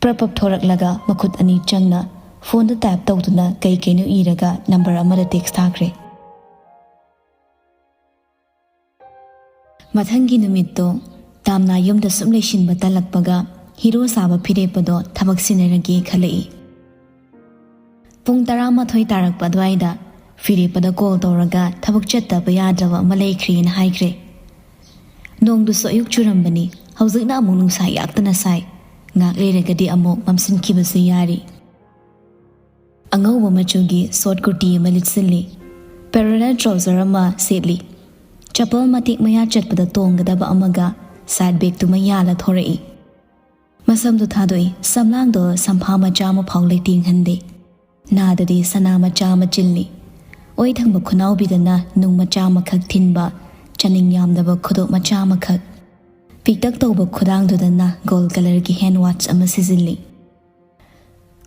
ꯄ꯭ꯔꯞ ꯄꯞ ꯊꯣꯔꯛꯂꯒ ꯃꯈꯨꯠ ꯑꯅꯤ ꯆꯪꯅ ꯐꯣꯟꯗ ꯇꯥꯏꯞ ꯇꯧꯗꯨꯅ ꯀꯩ ꯀꯩꯅꯣ ꯏꯔꯒ ꯅꯝꯕꯔ ꯑꯃꯗ ꯇꯦꯛꯁ ꯊꯥꯈ꯭ꯔꯦ꯫ ꯃꯊꯪꯒꯤ ꯅꯨꯃꯤꯠꯇꯣ ꯇꯥꯝꯅꯥ ꯌꯨꯝꯗ ꯁꯨꯝ ꯂꯩꯁꯤꯟꯕ ꯇꯜꯂꯛꯄꯒ ꯍꯤꯔꯣ ꯁꯥꯕ ꯐꯤꯔꯦꯞꯄꯗꯣ ꯊꯕꯛ ꯁꯤꯟꯅꯔꯒꯦ ꯈꯜꯂꯛꯏ꯫ ꯄꯨꯡ ꯇꯔꯥꯃꯥꯊꯣꯏ ꯇꯥꯔꯛꯄ ꯑꯗꯨꯋꯥꯏꯗ ꯐꯤꯔꯦꯞꯄꯗ ꯀꯣꯜ ꯇꯧꯔꯒ ꯊꯕꯛ ꯆꯠꯇꯕ ꯌꯥꯗ꯭ꯔꯕ ꯑꯃ ꯂꯩꯈ꯭ꯔꯦꯅ ꯍꯥꯏꯈ꯭ꯔꯦ꯫ ꯅꯣꯡꯗꯨꯁꯨ ꯑꯌꯨꯛ ꯆꯨꯔꯝꯕꯅꯤ, ꯍꯧꯖꯤꯛꯅ ꯑꯃꯨꯛ ꯅꯨꯡꯁꯥ ꯌꯥꯛꯇꯅ ꯁꯥꯏ꯫ ꯉꯥꯛ ꯂꯩꯔꯒꯗꯤ ꯑꯃꯨꯛ ꯃꯝꯁꯤꯟꯈꯤꯕꯁꯨ ꯌꯥꯔꯤ꯫ ꯑꯉꯧꯕ ꯃꯆꯨꯒꯤ ꯁꯣꯔꯠ ꯀꯨꯔꯇꯤ ꯑꯃ ꯂꯤꯠꯁꯤꯜꯂꯤ꯫ ꯄꯦꯔꯣꯂꯦꯜ ꯇ꯭ꯔꯥꯎꯖꯔ ꯑꯃ ꯁꯦꯠꯂꯤ꯫ ꯆꯄꯜ ꯃꯇꯦꯛ ꯃꯌꯥ ꯆꯠꯄꯗ ꯇꯣꯡꯒꯗꯕ ꯑꯃꯒ ꯁꯥꯏꯠ ꯕꯦꯒꯇꯨꯃ ꯌꯥꯜꯂ ꯊꯣꯔꯛꯏ꯫ ꯃꯁꯝꯗꯨ ꯊꯥꯗꯣꯛꯏ꯫ ꯁꯝꯂꯥꯡꯗꯣ ꯁꯝꯐꯥ ꯃꯆꯥ ꯑꯃ ꯐꯥꯎ ꯂꯩꯇꯦꯡꯍꯟꯗꯦ꯫ ꯅꯥꯗꯗꯤ ꯁꯅꯥ ꯃꯆꯥ ꯑꯃ ꯆꯤꯜꯂꯤ꯫ ꯑꯣꯏ ꯊꯪꯕ ꯈꯨꯅꯥꯎꯕꯤꯗꯅ ꯅꯨꯡ ꯃꯆꯥ ꯑꯃꯈꯛ ꯊꯤꯟꯕ, ꯆꯥꯅꯤꯡ ꯌꯥꯝꯗꯕ ꯈꯨꯗꯣꯞ ꯃꯆꯥ ꯑꯃꯈꯛ꯫ ꯄꯤꯛꯇꯛ ꯇꯧꯕ ꯈꯨꯗꯥꯡꯗꯨꯗꯅ ꯒꯣꯜ ꯀꯂꯔꯒꯤ ꯍꯦꯟ ꯋꯥꯠꯆ ꯑꯃ ꯁꯤꯖꯤꯜꯂꯤ꯫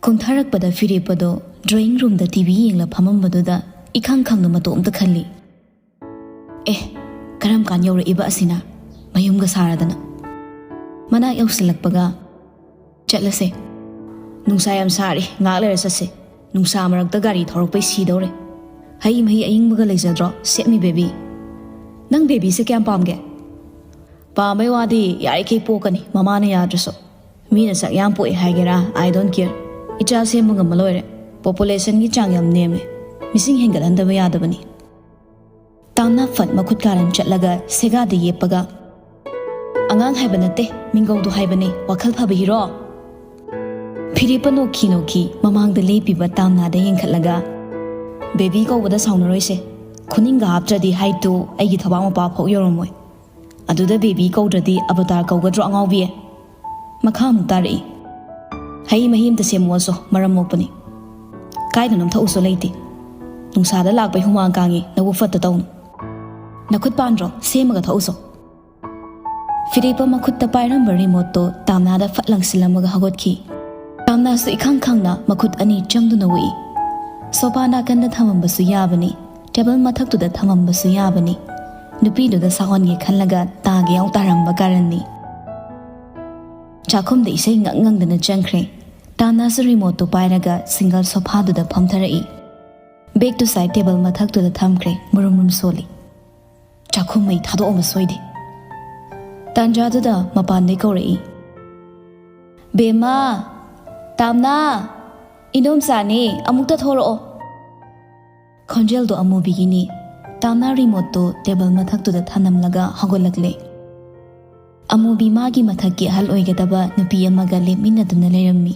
ꯀꯨꯝꯊꯔꯛꯄꯗ ꯐꯤꯔꯦꯞꯄꯗꯣ ꯗ꯭ꯔꯣꯌꯤꯡ ꯔꯨꯝꯗ ꯇꯤ ꯚꯤ ꯌꯦꯡꯂ ꯐꯝꯃꯝꯕꯗꯨꯗ ꯏꯈꯪ ꯈꯪꯅ ꯃꯇꯣꯝꯇ ꯈꯜꯂꯤ꯫ "ꯑꯦ, ꯀꯔꯝ ꯀꯥꯟ ꯌꯧꯔꯛꯏꯕ ꯑꯁꯤꯅ? ꯃꯌꯨꯝꯒ ꯁꯥꯔꯗꯅ꯫ ꯃꯅꯥꯛ ꯌꯧꯁꯤꯜꯂꯛꯄꯒ, "ꯆꯠꯂꯁꯦ꯫ ꯅꯨꯡꯁꯥ ꯌꯥꯝ ꯁꯥꯔꯤ, ꯉꯥꯏꯍꯥꯛ ꯂꯩꯔ ꯆꯠꯁꯦ꯫ ꯅꯨꯡꯁꯥ ꯃꯔꯛꯇ ꯒꯥꯔꯤ ꯊꯧꯔꯛꯄꯩ ꯁꯤꯗꯧꯔꯦ꯫ ꯍꯩ ꯃꯍꯤ ꯑꯌꯤꯡꯕꯒ ꯂꯩꯖꯗ꯭ꯔꯣ? ꯁꯦꯝꯃꯤ ꯕꯦꯕꯤ꯫ ꯅꯪ ꯕꯦꯕꯤꯁꯦ ꯀꯌꯥꯝ ꯄꯥꯝꯒꯦ?" "ꯄꯥꯝꯕꯩ ꯋꯥꯗꯤ ꯌꯥꯔꯤꯈꯩ ꯄꯣꯛꯀꯅꯤ, ꯃꯃꯥꯅ ꯌꯥꯗ꯭ꯔꯁꯨ꯫ ꯃꯤꯅ ꯁꯛ ꯌꯥꯝ ꯄꯣꯛꯑꯦ ꯍꯥꯏꯒꯦꯔꯥ, I don't care꯫ ꯏꯆꯥ ꯁꯦꯝꯕ ꯉꯝꯃ ꯂꯣꯏꯔꯦ꯫ ꯄꯣꯄꯨꯂꯦꯁꯟꯒꯤ ꯆꯥꯡ ꯌꯥꯝ ꯅꯦꯝꯃꯦ꯫ ꯃꯤꯁꯤꯡ ꯍꯦꯟꯒꯠꯍꯟꯗꯕ ꯌꯥꯗꯕꯅꯤ꯫" ꯇꯥꯝꯅ ꯐꯠ ꯃꯈꯨꯠ ꯀꯥꯔꯟ ꯆꯠꯂꯒ ꯁꯦꯒꯥꯗ ꯌꯦꯞꯄꯒ, "ꯑꯉꯥꯡ ꯍꯥꯏꯕ ꯅꯠꯇꯦ, ꯃꯤꯡꯒꯧꯗꯣ ꯍꯥꯏꯕꯅꯦ, ꯋꯥꯈꯜ ꯐꯕ ꯍꯤꯔꯣ!" ꯐꯤꯔꯦꯞꯄ ꯅꯣꯛꯈꯤ ꯅꯣꯛꯈꯤ ꯃꯃꯥꯡꯗ ꯂꯦꯞꯄꯤꯕ ꯇꯥꯝꯅꯥꯗ ꯌꯦꯡꯈꯠꯂꯒ, "ꯕꯦꯕꯤ ꯀꯧꯕꯗ ꯁꯥꯎꯅꯔꯣꯏꯁꯦ꯫ ꯈꯨꯅꯤꯡꯒ ꯍꯥꯞꯇ꯭ꯔꯗꯤ ꯍꯥꯏꯠꯇꯨ ꯑꯩꯒꯤ ꯊꯕꯥꯛ ꯃꯄꯥ ꯐꯥꯎ ꯌꯧꯔꯝꯃꯣꯏ꯫ ꯑꯗꯨꯗ ꯕꯦꯕꯤ ꯀꯧꯗ꯭ꯔꯗꯤ ꯑꯕꯇꯥꯔ ꯀꯧꯒꯗ꯭ꯔꯣ, ꯑꯉꯥꯎꯕꯤ?" ꯃꯈꯥ ꯑꯃꯨꯛ ꯇꯥꯔꯛꯏ, "ꯍꯩ ꯃꯍꯤ ꯑꯝꯇ ꯁꯦꯝꯃꯛꯑꯣꯁꯣ, ꯃꯔꯝ ꯃꯣꯛꯄꯅꯤ꯫ ꯀꯥꯏꯗꯅꯣꯝ ꯊꯛꯎꯁꯣ, ꯂꯩꯇꯦ꯫ ꯅꯨꯡꯁꯥꯗ ꯂꯥꯛꯄꯩ ꯍꯨꯃꯥꯡ ꯀꯥꯡꯉꯤ, ꯅꯕꯨꯛ ꯐꯠꯇ ꯇꯧꯅꯨ꯫ ꯅꯈꯨꯠ ꯄꯥꯟꯗ꯭ꯔꯣ? ꯁꯦꯝꯃꯒ ꯊꯛꯎꯁꯣ꯫" ꯐꯤꯔꯦꯞꯄ ꯃꯈꯨꯠꯇ ꯄꯥꯏꯔꯝꯕ ꯔꯤꯃꯣꯠꯇꯣ ꯇꯥꯝꯅꯥꯗ ꯐꯠ ꯂꯪꯁꯤꯜꯂꯝꯃꯒ ꯍꯧꯒꯠꯈꯤ꯫ ꯇꯥꯝꯅꯥꯁꯨ ꯏꯈꯪ ꯈꯪꯅ ꯃꯈꯨꯠ ꯑꯅꯤ ꯆꯪꯗꯨꯅ ꯎꯏ꯫ ꯁꯣꯐꯥ ꯅꯥꯀꯟꯗ ꯊꯝꯃꯝꯕꯁꯨ ꯌꯥꯕꯅꯤ, ꯇꯦꯕꯜ ꯃꯊꯛꯇꯨꯗ ꯊꯝꯃꯝꯕꯁꯨ ꯌꯥꯕꯅꯤ꯫ ꯅꯨꯄꯤꯗꯨꯗ ꯁꯥꯎꯍꯟꯒꯦ ꯈꯜꯂꯒ ꯇꯥꯒꯦ ꯌꯥꯎ ꯇꯥꯔꯝꯕ ꯀꯥꯔꯟꯅꯤ꯫ ꯆꯥꯛꯈꯨꯝꯗ ꯏꯁꯩ ꯉꯪ ꯉꯪꯗꯅ ꯆꯪꯈ꯭ꯔꯦ꯫ ꯇꯥꯝꯅꯥꯁꯨ ꯔꯤꯃꯣꯠꯇꯨ ꯄꯥꯏꯔꯒ ꯁꯤꯡꯒꯜ ꯁꯣꯐꯥꯗꯨꯗ ꯐꯝꯊꯔꯛꯏ꯫ ꯕꯦꯒꯇꯨ ꯁꯥꯏꯠ ꯇꯦꯕꯜ ꯃꯊꯛꯇꯨꯗ ꯊꯝꯈ꯭ꯔꯦ, ꯃꯨꯔꯨꯝ ꯃꯨꯔꯨꯝ ꯁꯣꯜꯂꯤ꯫ ꯆꯥꯛꯈꯨꯝ ꯃꯩ ꯊꯥꯗꯣꯛꯑꯝꯕ ꯁꯣꯏꯗꯦ꯫ ꯇꯥꯟꯖꯥꯗꯨꯗ ꯃꯄꯥꯟꯗꯩ ꯀꯧꯔꯛꯏ, "ꯕꯦꯝꯃ, ꯇꯥꯝꯅꯥ, ꯏꯅꯣꯝꯆꯥꯅꯦ, ꯑꯃꯨꯛꯇ ꯊꯣꯔꯛꯑꯣ꯫" ꯈꯣꯟꯖꯦꯜꯗꯣ ꯑꯃꯨꯕꯤꯒꯤꯅꯤ꯫ ꯇꯥꯝꯅꯥ ꯔꯤꯃꯣꯠꯇꯣ ꯇꯦꯕꯜ ꯃꯊꯛꯇꯨꯗ ꯊꯅꯝꯂꯒ ꯍꯧꯒꯠꯂꯛꯂꯦ꯫ ꯑꯃꯨꯕꯤ ꯃꯥꯒꯤ ꯃꯊꯛꯀꯤ ꯑꯍꯜ ꯑꯣꯏꯒꯗꯕ ꯅꯨꯄꯤ ꯑꯃꯒ ꯂꯦꯞꯃꯤꯟꯅꯗꯨꯅ ꯂꯩꯔꯝꯃꯤ꯫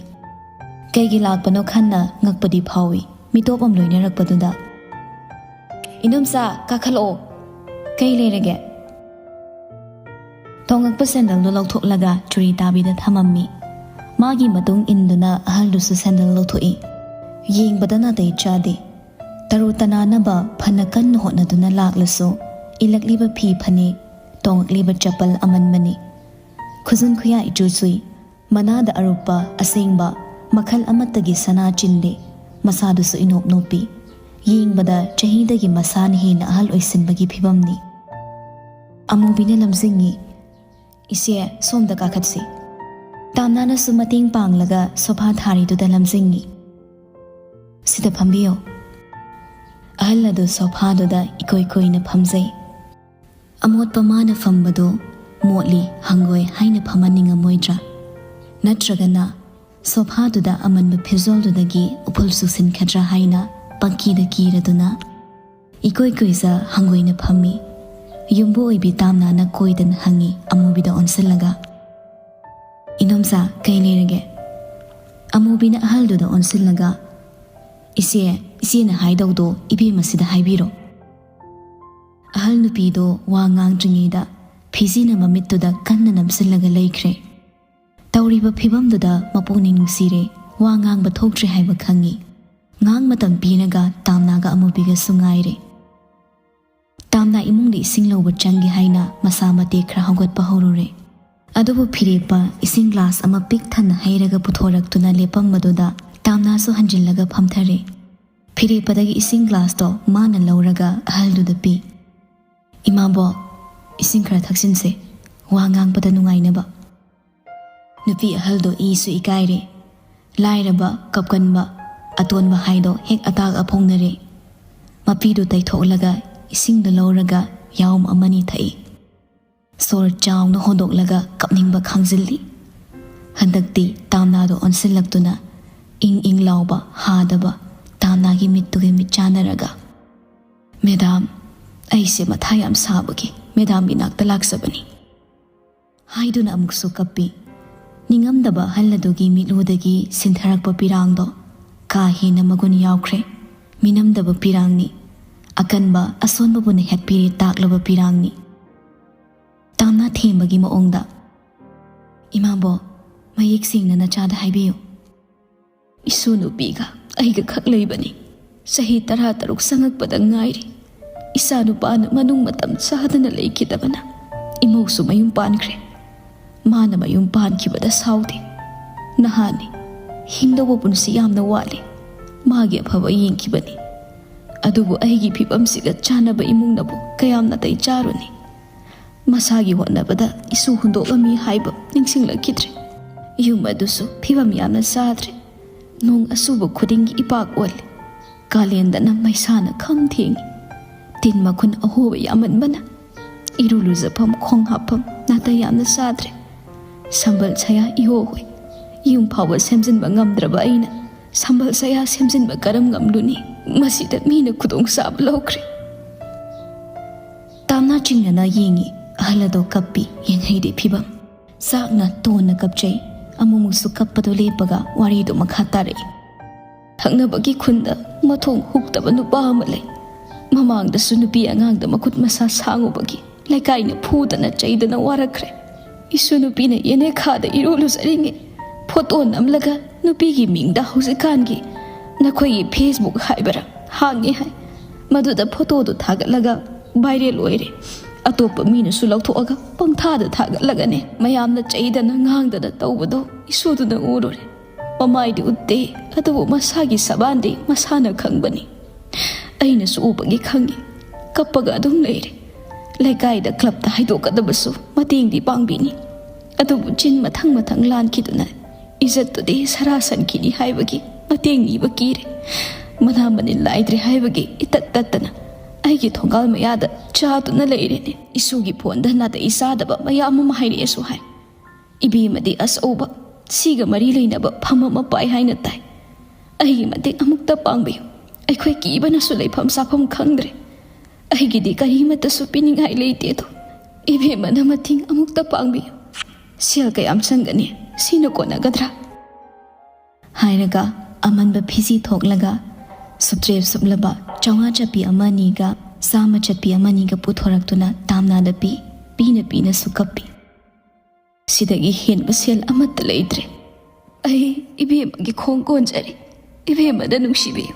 ꯀꯩꯒꯤ ꯂꯥꯛꯄꯅꯣ ꯈꯟꯅ ꯉꯛꯄꯗꯤ ꯐꯥꯎꯏ, ꯃꯤꯇꯣꯞ ꯑꯃ ꯂꯣꯏꯅꯔꯛꯄꯗꯨꯗ꯫ "ꯏꯅꯣꯝꯆꯥ, ꯀꯥꯈꯠꯂꯛꯑꯣ꯫ ꯀꯩ ꯂꯩꯔꯒꯦ?" ꯇꯣꯡꯉꯛꯄ ꯁꯦꯟꯗꯜꯗꯨ ꯂꯧꯊꯣꯛꯂꯒ ꯆꯨꯔꯤ ꯇꯥꯕꯤꯗ ꯊꯝꯃꯝꯃꯤ꯫ ꯃꯥꯒꯤ ꯃꯇꯨꯡ ꯏꯟꯗꯨꯅ ꯑꯍꯜꯗꯨꯁꯨ ꯁꯦꯟꯗꯜ ꯂꯧꯊꯣꯛꯏ꯫ ꯌꯦꯡꯕꯗ ꯅꯥꯇꯩ ꯆꯥꯗꯦ꯫ ꯇꯔꯨ ꯇꯅꯥꯟꯅꯕ ꯐꯅ ꯀꯟꯅ ꯍꯣꯠꯅꯗꯨꯅ ꯂꯥꯛꯂꯁꯨ, ꯏꯜꯂꯛꯂꯤꯕ ꯐꯤ ꯐꯅꯦꯛ, ꯇꯣꯡꯉꯛꯂꯤꯕ ꯆꯄꯜ ꯑꯃꯟꯕꯅꯤ꯫ ꯈꯨꯖꯤꯟ ꯈꯨꯌꯥ ꯏꯆꯨ ꯆꯨꯏ꯫ ꯃꯅꯥꯗ ꯑꯔꯨꯞꯄ ꯑꯁꯦꯡꯕ ꯃꯈꯜ ꯑꯃꯠꯇꯒꯤ ꯁꯅꯥ ꯆꯤꯟꯗꯦ꯫ ꯃꯁꯥꯗꯨꯁꯨ ꯏꯅꯣꯞ ꯅꯣꯞꯄꯤ꯫ ꯌꯦꯡꯕꯗ ꯆꯍꯤꯗꯒꯤ ꯃꯁꯥꯅ ꯍꯦꯟꯅ ꯑꯍꯜ ꯑꯣꯏꯁꯤꯟꯕꯒꯤ ꯐꯤꯕꯝꯅꯤ꯫ ꯑꯃꯨꯕꯤꯅ ꯂꯝꯖꯤꯡꯉꯤ꯫ "ꯏꯆꯦ, ꯁꯣꯝꯗ ꯀꯥꯈꯠꯁꯤ꯫" ꯇꯥꯝꯅꯥꯅꯁꯨ ꯃꯇꯦꯡ ꯄꯥꯡꯂꯒ ꯁꯣꯐꯥ ꯊꯥꯔꯤꯗꯨꯗ ꯂꯝꯖꯤꯡꯉꯤ꯫ "ꯁꯤꯗ ꯐꯝꯕꯤꯌꯣ꯫" ꯑꯍꯜ ꯑꯗꯨ ꯁꯣꯐꯥꯗꯨꯗ ꯏꯀꯣꯏ ꯀꯣꯏꯅ ꯐꯝꯖꯩ꯫ ꯑꯃꯣꯠꯄ ꯃꯥꯅ ꯐꯝꯕꯗꯨ ꯃꯣꯠꯂꯤ, ꯍꯪꯒꯣꯏ ꯍꯥꯏꯅ ꯐꯝꯍꯟꯅꯤꯡꯉꯝꯃꯣꯏꯗ꯭ꯔꯥ? ꯅꯠꯇ꯭ꯔꯒꯅ ꯁꯣꯐꯥꯗꯨꯗ ꯑꯃꯟꯕ ꯐꯤꯖꯣꯜꯗꯨꯗꯒꯤ ꯎꯐꯨꯜ ꯆꯨꯁꯤꯟꯈꯗ꯭ꯔꯥ ꯍꯥꯏꯅ ꯄꯪꯀꯤꯗ ꯀꯤꯔꯗꯨꯅ ꯏꯀꯣꯏ ꯀꯣꯏꯖ ꯍꯪꯒꯣꯏꯅ ꯐꯝꯃꯤ꯫ ꯌꯨꯝꯕꯨ ꯑꯣꯏꯕꯤ ꯇꯥꯝꯅꯥꯅ ꯀꯣꯏꯗꯅ ꯍꯪꯉꯤ ꯑꯃꯨꯕꯤꯗ ꯑꯣꯟꯁꯤꯜꯂꯒ꯫ "ꯏꯅꯣꯝꯆꯥ, ꯀꯩ ꯂꯩꯔꯒꯦ?" ꯑꯃꯨꯕꯤꯅ ꯑꯍꯜꯗꯨꯗ ꯑꯣꯟꯁꯤꯜꯂꯒ, "ꯏꯆꯦ, ꯏꯆꯦꯅ ꯍꯥꯏꯗꯧꯗꯣ ꯏꯕꯦꯝꯃꯁꯤꯗ ꯍꯥꯏꯕꯤꯔꯣ꯫" ꯑꯍꯜ ꯅꯨꯄꯤꯗꯣ ꯋꯥ ꯉꯥꯡꯗ꯭ꯔꯤꯉꯩꯗ ꯐꯤꯖꯤꯅ ꯃꯃꯤꯠꯇꯨꯗ ꯀꯟꯅ ꯅꯝꯁꯤꯜꯂꯒ ꯂꯩꯈ꯭ꯔꯦ꯫ ꯇꯧꯔꯤꯕ ꯐꯤꯕꯝꯗꯨꯗ ꯃꯄꯨꯛꯅꯤꯡ ꯅꯨꯡꯁꯤꯔꯦ, ꯋꯥ ꯉꯥꯡꯕ ꯊꯣꯛꯇ꯭ꯔꯦ ꯍꯥꯏꯕ ꯈꯪꯉꯤ꯫ ꯉꯥꯡ ꯃꯇꯝ ꯄꯤꯔꯒ ꯇꯥꯝꯅꯥꯒ ꯑꯃꯨꯕꯤꯒꯁꯨ ꯉꯥꯏꯔꯦ꯫ ꯇꯥꯝꯅꯥ ꯏꯃꯨꯡꯗ ꯏꯁꯤꯡ ꯂꯧꯕ ꯆꯪꯒꯦ ꯍꯥꯏꯅ ꯃꯁꯥ ꯃꯇꯦꯛ ꯈꯔ ꯍꯧꯒꯠꯄ ꯍꯧꯔꯨꯔꯦ꯫ ꯑꯗꯨꯕꯨ ꯐꯤꯔꯦꯞꯄ ꯏꯁꯤꯡ ꯒ꯭ꯂꯥꯁ ꯑꯃ ꯄꯤꯛ ꯊꯟꯅ ꯍꯩꯔꯒ ꯄꯨꯊꯣꯔꯛꯇꯨꯅ ꯂꯦꯞꯄꯝꯕꯗꯨꯗ ꯇꯥꯝꯅꯥꯁꯨ ꯍꯟꯖꯤꯜꯂꯒ ꯐꯝꯊꯔꯦ꯫ ꯐꯤꯔꯦꯞꯄꯗꯒꯤ ꯏꯁꯤꯡ ꯒ꯭ꯂꯥꯁꯇꯣ ꯃꯥꯅ ꯂꯧꯔꯒ ꯑꯍꯜꯗꯨꯗ ꯄꯤ꯫ "ꯏꯃꯥꯕꯣꯛ, ꯏꯁꯤꯡ ꯈꯔ ꯊꯛꯆꯤꯟꯁꯦ, ꯋꯥ ꯉꯥꯡꯕꯗ ꯅꯨꯡꯉꯥꯏꯅꯕ꯫" ꯅꯨꯄꯤ ꯑꯍꯜꯗꯣ ꯏꯁꯨ ꯏꯀꯥꯏꯔꯦ꯫ ꯂꯥꯏꯔꯕ, ꯀꯞꯀꯟꯕ, ꯑꯇꯣꯟꯕ ꯍꯥꯏꯗꯣ ꯍꯦꯛ ꯑꯇꯥꯛ ꯑꯐꯣꯡꯅꯔꯦ꯫ ꯃꯄꯤꯗꯨ ꯇꯩꯊꯣꯛꯂꯒ ꯏꯁꯤꯡꯗꯨ ꯂꯧꯔꯒ ꯌꯥꯎꯝ ꯑꯃꯅꯤ ꯊꯛꯏ꯫ ꯁꯣꯔ ꯆꯥꯎꯅ ꯍꯣꯟꯗꯣꯛꯂꯒ ꯀꯞꯅꯤꯡꯕ ꯈꯥꯡꯖꯤꯜꯂꯤ꯫ ꯍꯟꯗꯛꯇꯤ ꯇꯥꯝꯅꯥꯗꯣ ꯑꯣꯟꯁꯤꯜꯂꯛꯇꯨꯅ ꯏꯪ ꯏꯪ ꯂꯥꯎꯕ, ꯍꯥꯗꯕ ꯇꯥꯝꯅꯥꯒꯤ ꯃꯤꯠꯇꯨꯒ ꯃꯤꯠ ꯆꯥꯟꯅꯔꯒ, "ꯃꯦꯗꯥꯝ, ꯑꯩꯁꯦ ꯃꯊꯥ ꯌꯥꯝ ꯁꯥꯕꯒꯤ ꯃꯦꯗꯥꯝꯒꯤ ꯅꯥꯛꯇ ꯂꯥꯛꯆꯕꯅꯤ" ꯍꯥꯏꯗꯨꯅ ꯑꯃꯨꯛꯁꯨ ꯀꯞꯄꯤ꯫ ꯅꯤꯡꯉꯝꯗꯕ ꯑꯍꯜ ꯑꯗꯨꯒꯤ ꯃꯤꯠꯂꯨꯗꯒꯤ ꯁꯤꯟꯊꯔꯛꯄ ꯄꯤꯔꯥꯡꯗꯣ ꯀꯥ ꯍꯦꯟꯅ ꯃꯒꯨꯟ ꯌꯥꯎꯈ꯭ꯔꯦ꯫ ꯃꯤꯅꯝꯗꯕ ꯄꯤꯔꯥꯡꯅꯤ꯫ ꯑꯀꯟꯕ ꯑꯁꯣꯟꯕꯕꯨꯅ ꯍꯦꯠꯄꯤꯔꯦ ꯇꯥꯛꯂꯕ ꯄꯤꯔꯥꯡꯅꯤ꯫ ꯇꯥꯝꯅꯥ ꯊꯦꯝꯕꯒꯤ ꯃꯑꯣꯡꯗ, "ꯏꯃꯥꯕꯣꯛ, ꯃꯌꯦꯛ ꯁꯦꯡꯅ ꯅꯆꯥꯗ ꯍꯥꯏꯕꯤꯌꯨ꯫" "ꯏꯁꯨ ꯅꯨꯄꯤꯒ ꯑꯩꯒ ꯈꯛ ꯂꯩꯕꯅꯤ꯫ ꯆꯍꯤ ꯇꯔꯥ ꯇꯔꯨꯛ ꯆꯪꯉꯛꯄꯗ ꯉꯥꯏꯔꯤ꯫ ꯏꯆꯥ ꯅꯨꯄꯥꯅ ꯃꯅꯨꯡ ꯃꯇꯝ ꯆꯥꯗꯅ ꯂꯩꯈꯤꯗꯕꯅ ꯏꯃꯧꯁꯨ ꯃꯌꯨꯝ ꯄꯥꯟꯈ꯭ꯔꯦ꯫ ꯃꯥꯅ ꯃꯌꯨꯝ ꯄꯥꯟꯈꯤꯕꯗ ꯁꯥꯎꯗꯦ꯫ ꯅꯍꯥꯅꯤ, ꯍꯤꯡꯗꯧꯕ ꯄꯨꯟꯁꯤ ꯌꯥꯝꯅ ꯋꯥꯠꯂꯤ꯫ ꯃꯥꯒꯤ ꯑꯐꯕ ꯌꯦꯡꯈꯤꯕꯅꯤ꯫ ꯑꯗꯨꯕꯨ ꯑꯩꯒꯤ ꯐꯤꯕꯝꯁꯤꯒ ꯆꯥꯟꯅꯕ ꯏꯃꯨꯡꯅꯕꯨ ꯀꯌꯥꯝ ꯅꯥꯇꯩ ꯆꯥꯔꯨꯅꯤ? ꯃꯁꯥꯒꯤ ꯍꯣꯠꯅꯕꯗ ꯏꯁꯨ ꯍꯨꯟꯗꯣꯛꯂꯝꯃꯤ ꯍꯥꯏꯕ ꯅꯤꯡꯁꯤꯡꯂꯛꯈꯤꯗ꯭ꯔꯦ꯫ ꯌꯨꯝ ꯑꯗꯨꯁꯨ ꯐꯤꯕꯝ ꯌꯥꯝꯅ ꯆꯥꯗ꯭ꯔꯦ꯫ ꯅꯣꯡ ꯑꯆꯨꯕ ꯈꯨꯗꯤꯡꯒꯤ ꯏꯄꯥꯛ ꯑꯣꯜꯂꯦ꯫ ꯀꯥꯂꯦꯟꯗꯅ ꯃꯩꯁꯥꯅ ꯈꯝ ꯊꯦꯡꯉꯤ꯫ ꯇꯤꯟ ꯃꯈꯨꯟ ꯑꯍꯣꯕ ꯌꯥꯝꯃꯟꯕꯅ ꯏꯔꯨ ꯂꯨꯖꯐꯝ, ꯈꯣꯡ ꯍꯥꯞꯐꯝ ꯅꯥꯇꯩ ꯌꯥꯝꯅ ꯆꯥꯗ꯭ꯔꯦ꯫ ꯁꯝꯕꯜ ꯁꯌꯥ ꯏꯍꯣ ꯍꯣꯏ꯫ ꯌꯨꯝ ꯐꯥꯎꯕ ꯁꯦꯝꯖꯤꯟꯕ ꯉꯝꯗ꯭ꯔꯕ ꯑꯩꯅ ꯁꯝꯕꯜ ꯁꯌꯥ ꯁꯦꯝꯖꯤꯟꯕ ꯀꯔꯝ ꯉꯝꯂꯨꯅꯤ? ꯃꯁꯤꯗ ꯃꯤꯅ ꯈꯨꯗꯣꯡꯆꯥꯕ ꯂꯧꯈ꯭ꯔꯦ꯫ ꯇꯥꯝꯅꯥ ꯆꯤꯡꯅꯅ ꯌꯦꯡꯉꯤ꯫ ꯑꯍꯜ ꯑꯗꯣ ꯀꯞꯄꯤ꯫ ꯌꯦꯡꯍꯩꯗꯦ ꯐꯤꯕꯝ꯫ ꯆꯥꯛꯅ ꯇꯣꯟꯅ ꯀꯞꯆꯩ꯫ ꯑꯃꯨꯛꯃꯨꯛꯁꯨ ꯀꯞꯄꯗꯨ ꯂꯦꯞꯄꯒ ꯋꯥꯔꯤꯗꯨ ꯃꯈꯥ ꯇꯥꯔꯛꯏ꯫ ꯊꯪꯅꯕꯒꯤ ꯈꯨꯟꯗ ꯃꯊꯣꯡ ꯍꯨꯛꯇꯕ ꯅꯨꯄꯥ ꯑꯃ ꯂꯩ꯫ ꯃꯃꯥꯡꯗꯁꯨ ꯅꯨꯄꯤ ꯑꯉꯥꯡꯗ ꯃꯈꯨꯠ ꯃꯁꯥ ꯁꯥꯡꯉꯨꯕꯒꯤ ꯂꯩꯀꯥꯏꯅ ꯐꯨꯗꯅ ꯆꯩꯗꯅ ꯋꯥꯔꯛꯈ꯭ꯔꯦ꯫ ꯏꯁꯨ ꯅꯨꯄꯤꯅ ꯌꯦꯅꯦꯈꯥꯗ ꯏꯔꯨ ꯂꯨꯖꯔꯤꯉꯩ ꯐꯣꯇꯣ ꯅꯝꯂꯒ ꯅꯨꯄꯤꯒꯤ ꯃꯤꯡꯗ ꯍꯧꯖꯤꯛꯀꯥꯟꯒꯤ ꯅꯈꯣꯏꯒꯤ Facebook ꯍꯥꯏꯕꯔꯥ ꯍꯥꯡꯉꯦ ꯍꯥꯏ꯫ ꯃꯗꯨꯗ ꯐꯣꯇꯣꯗꯨ ꯊꯥꯒꯠꯂꯒ ꯚꯥꯏꯔꯦꯜ ꯑꯣꯏꯔꯦ꯫ ꯑꯇꯣꯞꯄ ꯃꯤꯅꯁꯨ ꯂꯧꯊꯣꯛꯑꯒ ꯄꯪꯊꯥꯗ ꯊꯥꯒꯠꯂꯒꯅꯦ ꯃꯌꯥꯝꯅ ꯆꯩꯗꯅ ꯉꯥꯡꯗꯅ ꯇꯧꯕꯗꯣ ꯏꯁꯨꯗꯨꯅ ꯎꯔꯨꯔꯦ꯫ ꯃꯃꯥꯏꯗꯤ ꯎꯠꯇꯦ, ꯑꯗꯨꯕꯨ ꯃꯁꯥꯒꯤ ꯁꯕꯥꯟꯗꯤ ꯃꯁꯥꯅ ꯈꯪꯕꯅꯤ꯫ ꯑꯩꯅꯁꯨ ꯎꯕꯒꯤ ꯈꯪꯉꯤ꯫ ꯀꯞꯄꯒ ꯑꯗꯨꯝ ꯂꯩꯔꯦ꯫ ꯂꯩꯀꯥꯏꯗ ꯀ꯭ꯂꯕꯇ ꯍꯥꯏꯗꯣꯛꯀꯗꯕꯁꯨ ꯃꯇꯦꯡꯗꯤ ꯄꯥꯡꯕꯤꯅꯤ꯫ ꯑꯗꯨꯕꯨ ꯆꯤꯟ ꯃꯊꯪ ꯃꯊꯪ ꯂꯥꯟꯈꯤꯗꯨꯅ ꯏꯖꯠꯇꯨꯗꯤ ꯁꯔꯥ ꯁꯟꯈꯤꯅꯤ ꯍꯥꯏꯕꯒꯤ ꯃꯇꯦꯡ ꯅꯤꯕ ꯀꯤꯔꯦ꯫ ꯃꯅꯥ ꯃꯅꯤꯜ ꯂꯥꯏꯗ꯭ꯔꯦ ꯍꯥꯏꯕꯒꯤ ꯏꯇꯠ ꯇꯠꯇꯅ ꯑꯩꯒꯤ ꯊꯣꯡꯒꯥꯜ ꯃꯌꯥꯗ ꯆꯥꯗꯨꯅ ꯂꯩꯔꯦꯅꯦ꯫ ꯏꯁꯨꯒꯤ ꯐꯣꯟꯗ ꯅꯥꯇꯩ ꯆꯥꯗꯕ ꯃꯌꯥꯝ ꯑꯃ ꯍꯥꯏꯔꯛꯑꯦꯁꯨ ꯍꯥꯏ꯫ ꯏꯕꯦꯝꯃꯗꯤ ꯑꯆꯧꯕ ꯁꯤꯒ ꯃꯔꯤ ꯂꯩꯅꯕ ꯐꯝ ꯑꯃ ꯄꯥꯏ ꯍꯥꯏꯅ ꯇꯥꯏ꯫ ꯑꯩꯒꯤ ꯃꯇꯦꯡ ꯑꯃꯨꯛꯇ ꯄꯥꯡꯕꯤꯌꯨ꯫ ꯑꯩꯈꯣꯏ ꯀꯤꯕꯅꯁꯨ ꯂꯩꯐꯝ ꯆꯥꯐꯝ ꯈꯪꯗ꯭ꯔꯦ꯫ ꯑꯩꯒꯤꯗꯤ ꯀꯔꯤꯃꯠꯇꯁꯨ ꯄꯤꯅꯤꯡꯉꯥꯏ ꯂꯩꯇꯦ ꯑꯗꯣ꯫ ꯏꯕꯦꯝꯃꯅ ꯃꯇꯦꯡ ꯑꯃꯨꯛꯇ ꯄꯥꯡꯕꯤꯌꯨ꯫ ꯁꯦꯜ ꯀꯌꯥꯝ ꯆꯪꯒꯅꯤ? ꯁꯤꯅ ꯀꯣꯟꯅꯒꯗ꯭ꯔꯥ? ꯍꯥꯏꯔꯒ ꯑꯃꯟꯕ ꯐꯤꯖꯤ ꯊꯣꯛꯂꯒ ꯁꯨꯞꯇ꯭ꯔꯦꯞ ꯁꯨꯞꯂꯕ ꯆꯥꯝꯃꯉꯥ ꯆꯠꯄꯤ ꯑꯃ ꯑꯅꯤꯒ ꯆꯥꯝꯃ ꯆꯠꯄꯤ ꯑꯃ ꯑꯅꯤꯒ ꯄꯨꯊꯣꯔꯛꯇꯨꯅ ꯇꯥꯝꯅꯥꯗ ꯄꯤ꯫ ꯄꯤꯅ ꯄꯤꯅꯁꯨ ꯀꯞꯄꯤ꯫ ꯁꯤꯗꯒꯤ ꯍꯦꯟꯕ ꯁꯦꯜ ꯑꯃꯠꯇ ꯂꯩꯇ꯭ꯔꯦ꯫ ꯑꯩ ꯏꯕꯦꯝꯃꯒꯤ ꯈꯣꯡ ꯀꯣꯟꯖꯔꯤ꯫ ꯏꯕꯦꯝꯃꯗ ꯅꯨꯡꯁꯤꯕꯤꯌꯨ꯫